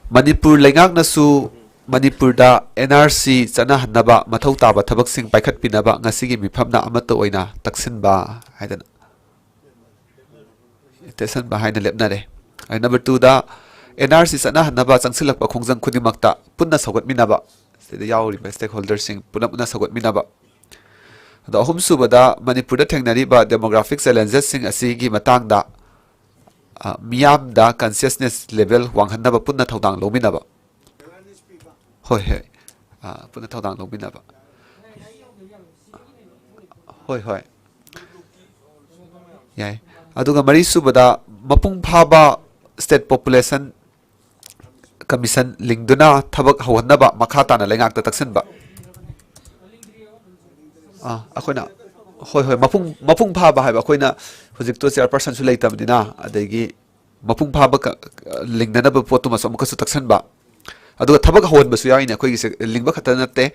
ꯃꯅꯤꯄꯨꯔ ꯂꯩꯉꯥꯛꯅꯁꯨ ꯃꯅꯤꯄꯨꯔꯗ ꯑꯦꯟ ꯑꯥꯔ ꯁꯤ ꯆꯠꯅꯍꯟꯅꯕ ꯃꯊꯧ ꯇꯥꯕ ꯊꯕꯛꯁꯤꯡ ꯄꯥꯏꯈꯠꯄꯤꯅꯕ ꯉꯁꯤꯒꯤ ꯃꯤꯐꯝꯅ ꯑꯃꯠꯇ ꯑꯣꯏꯅ ꯇꯛꯁꯤꯟꯕ ꯍꯥꯏꯗꯅ, ꯇꯛꯁꯤꯟꯕ ꯍꯥꯏꯅ ꯂꯦꯞꯅꯔꯦ꯫ ꯅꯝꯕꯔ ꯇꯨꯗ, ꯑꯦꯟ ꯑꯥꯔ ꯁꯤ ꯆꯠꯅꯍꯟꯅꯕ ꯆꯪꯁꯤꯜꯂꯛꯄ ꯈꯣꯡꯖꯪ ꯈꯨꯗꯤꯡꯃꯛꯇ ꯄꯨꯟꯅ ꯁꯧꯒꯠꯃꯤꯟꯅꯕ, ꯁꯤꯗ ꯌꯥꯎꯔꯤꯕ ꯁ꯭ꯇꯦꯛꯍꯣꯜꯗꯔꯁꯤꯡ ꯄꯨꯂꯞꯅ ꯁꯧꯒꯠꯃꯤꯟꯅꯕ꯫ ꯑꯗꯣ ꯑꯍꯨꯝꯁꯨꯕꯗ, ꯃꯅꯤꯄꯨꯔꯗ ꯊꯦꯡꯅꯔꯤꯕ ꯗꯦꯃꯣꯒ꯭ꯔꯥꯐꯤꯛ ꯆꯦꯂꯦꯟꯖꯦꯁꯁꯤꯡ ꯑꯁꯤꯒꯤ ꯃꯇꯥꯡꯗ, ꯑ, ꯃꯤꯌꯥꯝꯗ ꯀꯟꯁꯤꯌꯁꯅꯦꯁ ꯂꯦꯚꯦꯜ ꯋꯥꯡꯍꯟꯅꯕ ꯄꯨꯟꯅ ꯊꯧꯗꯥꯡ ꯂꯧꯃꯤꯟꯅꯕ꯫ ꯍꯣꯏ, ꯍꯣꯏ꯫ ꯑ, ꯄꯨꯟꯅ ꯊꯧꯗꯥꯡ ꯂꯧꯃꯤꯟꯅꯕ꯫ ꯍꯣꯏ, ꯍꯣꯏ꯫ ꯌꯥꯏ꯫ ꯑꯗꯨꯒ ꯃꯔꯤꯁꯨꯕꯗ, ꯃꯄꯨꯡ ꯐꯥꯕ ꯁ꯭ꯇꯦꯠ ꯄꯣꯄꯨꯂꯦꯁꯟ ꯀꯃꯤꯁꯟ ꯂꯤꯡꯗꯨꯅ ꯊꯕꯛ ꯍꯧꯍꯟꯅꯕ ꯃꯈꯥ ꯇꯥꯅ ꯂꯩꯉꯥꯛꯇ ꯇꯛꯁꯤꯟꯕ꯫ ꯑꯥ, ꯑꯩꯈꯣꯏꯅ, ꯍꯣꯏ, ꯍꯣꯏ, ꯃꯄꯨꯡ, ꯃꯄꯨꯡ ꯐꯥꯕ ꯍꯥꯏꯕ, ꯑꯩꯈꯣꯏꯅ ꯍꯧꯖꯤꯛꯇꯣ ꯆꯤꯌꯔꯄꯔꯁꯟꯁꯨ ꯂꯩꯇꯕꯅꯤꯅ, ꯑꯗꯒꯤ ꯃꯄꯨꯡ ꯐꯥꯕ ꯀ-, ꯂꯤꯡꯅꯅꯕ ꯄꯣꯠꯇꯨꯃꯁꯨ ꯑꯃꯨꯛꯀꯁꯨ ꯇꯛꯁꯤꯟꯕ꯫ ꯑꯗꯨꯒ ꯊꯕꯛ ꯍꯧꯍꯟꯕꯁꯨ ꯌꯥꯎꯔꯤꯅꯦ ꯑꯩꯈꯣꯏꯒꯤꯁꯦ, ꯂꯤꯡꯕ ꯈꯛꯇ ꯅꯠꯇꯦ,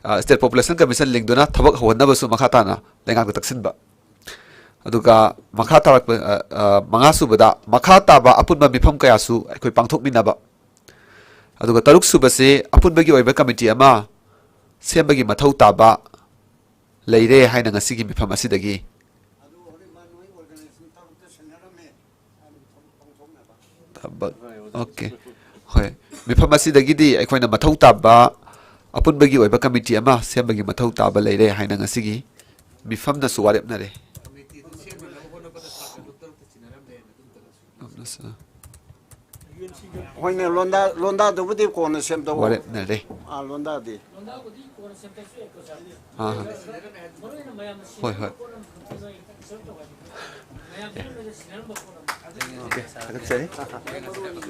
ꯑ, ꯁ꯭ꯇꯦꯠ ꯄꯣꯄꯨꯂꯦꯁꯟ ꯀꯃꯤꯁꯟ ꯂꯤꯡꯗꯨꯅ ꯊꯕꯛ ꯍꯧꯍꯟꯅꯕꯁꯨ ꯃꯈꯥ ꯇꯥꯅ ꯂꯩꯉꯥꯛꯇ ꯇꯛꯁꯤꯟꯕ꯫ ꯑꯗꯨꯒ ꯃꯈꯥ ꯇꯥꯔꯛꯄ, ꯑ, ꯑ, ꯃꯉꯥꯁꯨꯕꯗ, ꯃꯈꯥ ꯇꯥꯕ ꯑꯄꯨꯟꯕ ꯃꯤꯐꯝ ꯀꯌꯥꯁꯨ ꯑꯩꯈꯣꯏ ꯄꯥꯡꯊꯣꯛꯃꯤꯟꯅꯕ꯫ ꯑꯗꯨꯒ ꯇꯔꯨꯛꯁꯨꯕꯁꯤ, ꯑꯄꯨꯟꯕꯒꯤ ꯑꯣꯏꯕ ꯀꯃꯤꯇꯤ ꯑꯃ ꯁꯦꯝꯕꯒꯤ ꯃꯊꯧ ꯇꯥꯕ ꯂꯩꯔꯦ ꯍꯥꯏꯅ ꯉꯁꯤꯒꯤ ꯃꯤꯐꯝ ꯑꯁꯤꯗꯒꯤ ꯊꯕꯛ, ꯑꯣꯀꯦ꯫ ꯍꯣꯏ꯫ ꯃꯤꯐꯝ ꯑꯁꯤꯗꯒꯤꯗꯤ ꯑꯩꯈꯣꯏꯅ ꯃꯊꯧ ꯇꯥꯕ, ꯑꯄꯨꯟꯕꯒꯤ ꯑꯣꯏꯕ ꯀꯃꯤꯇꯤ ꯑꯃ ꯁꯦꯝꯕꯒꯤ ꯃꯊꯧ ꯇꯥꯕ ꯂꯩꯔꯦ ꯍꯥꯏꯅ ꯉꯁꯤꯒꯤ ꯃꯤꯐꯝꯅꯁꯨ ꯋꯥꯔꯦꯞꯅꯔꯦ꯫ ꯑꯁ, ꯍꯣꯏꯅꯦ, ꯂꯣꯟꯗꯥ, ꯂꯣꯟꯗꯥꯗꯨꯕꯨꯗꯤ ꯀꯣꯟꯅ ꯁꯦꯝꯗꯣꯛꯑꯣ꯫ ꯋꯥꯔꯦꯞꯅꯔꯦ꯫ ꯑꯥ, ꯂꯣꯟꯗꯥꯗꯤ꯫ ꯑꯥ꯫ ꯍꯣꯏ, ꯍꯣꯏ꯫ ꯑꯣꯀꯦ, ꯊꯥꯒꯠꯆꯔꯤ꯫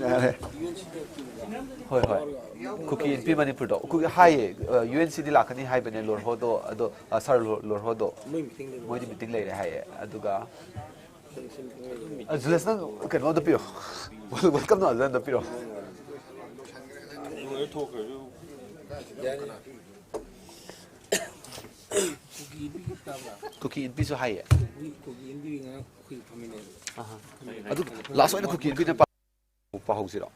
ꯌꯥꯔꯦ꯫ ꯍꯣꯏ, ꯍꯣꯏ꯫ ꯀꯨꯀꯤ ꯏꯟꯄꯤ ꯃꯅꯤꯄꯨꯔꯗꯣ꯫ ꯀꯨꯀꯤ ꯍꯥꯏꯌꯦ, ꯑ, ꯌꯨ ꯑꯦꯟ ꯁꯤꯗꯤ ꯂꯥꯛꯀꯅꯤ ꯍꯥꯏꯕꯅꯦ, ꯂꯣꯔꯍꯣꯗꯣ, ꯑꯗꯣ, ꯑ, ꯁꯥꯔ ꯂꯣ-, ꯂꯣꯔꯍꯣꯗꯣ꯫ ꯃꯣꯏꯗꯤ ꯃꯤꯇꯤꯡ ꯂꯩꯔꯦ ꯍꯥꯏꯌꯦ꯫ ꯑꯗꯨꯒ ꯑ, ꯖꯨꯂꯁ, ꯅꯪ ꯀꯩꯅꯣ ꯑꯝꯇ ꯄꯤꯔꯣ꯫ Welcome ꯅꯣ ꯑꯝꯇ ꯄꯤꯔꯣ꯫ ꯂꯣꯏꯔ ꯊꯣꯛꯈ꯭ꯔꯁꯨ꯫ ꯀꯨꯀꯤ ꯏꯟꯄꯤꯁꯨ ꯍꯥꯏꯌꯦ꯫ ꯑꯍꯥ꯫ ꯑꯗꯨ ꯂꯥꯁ ꯑꯣꯏꯅ ꯀꯨꯀꯤ ꯏꯟꯄꯤꯅ ꯄꯥ-, ꯄꯥꯍꯧꯁꯤꯔꯣ?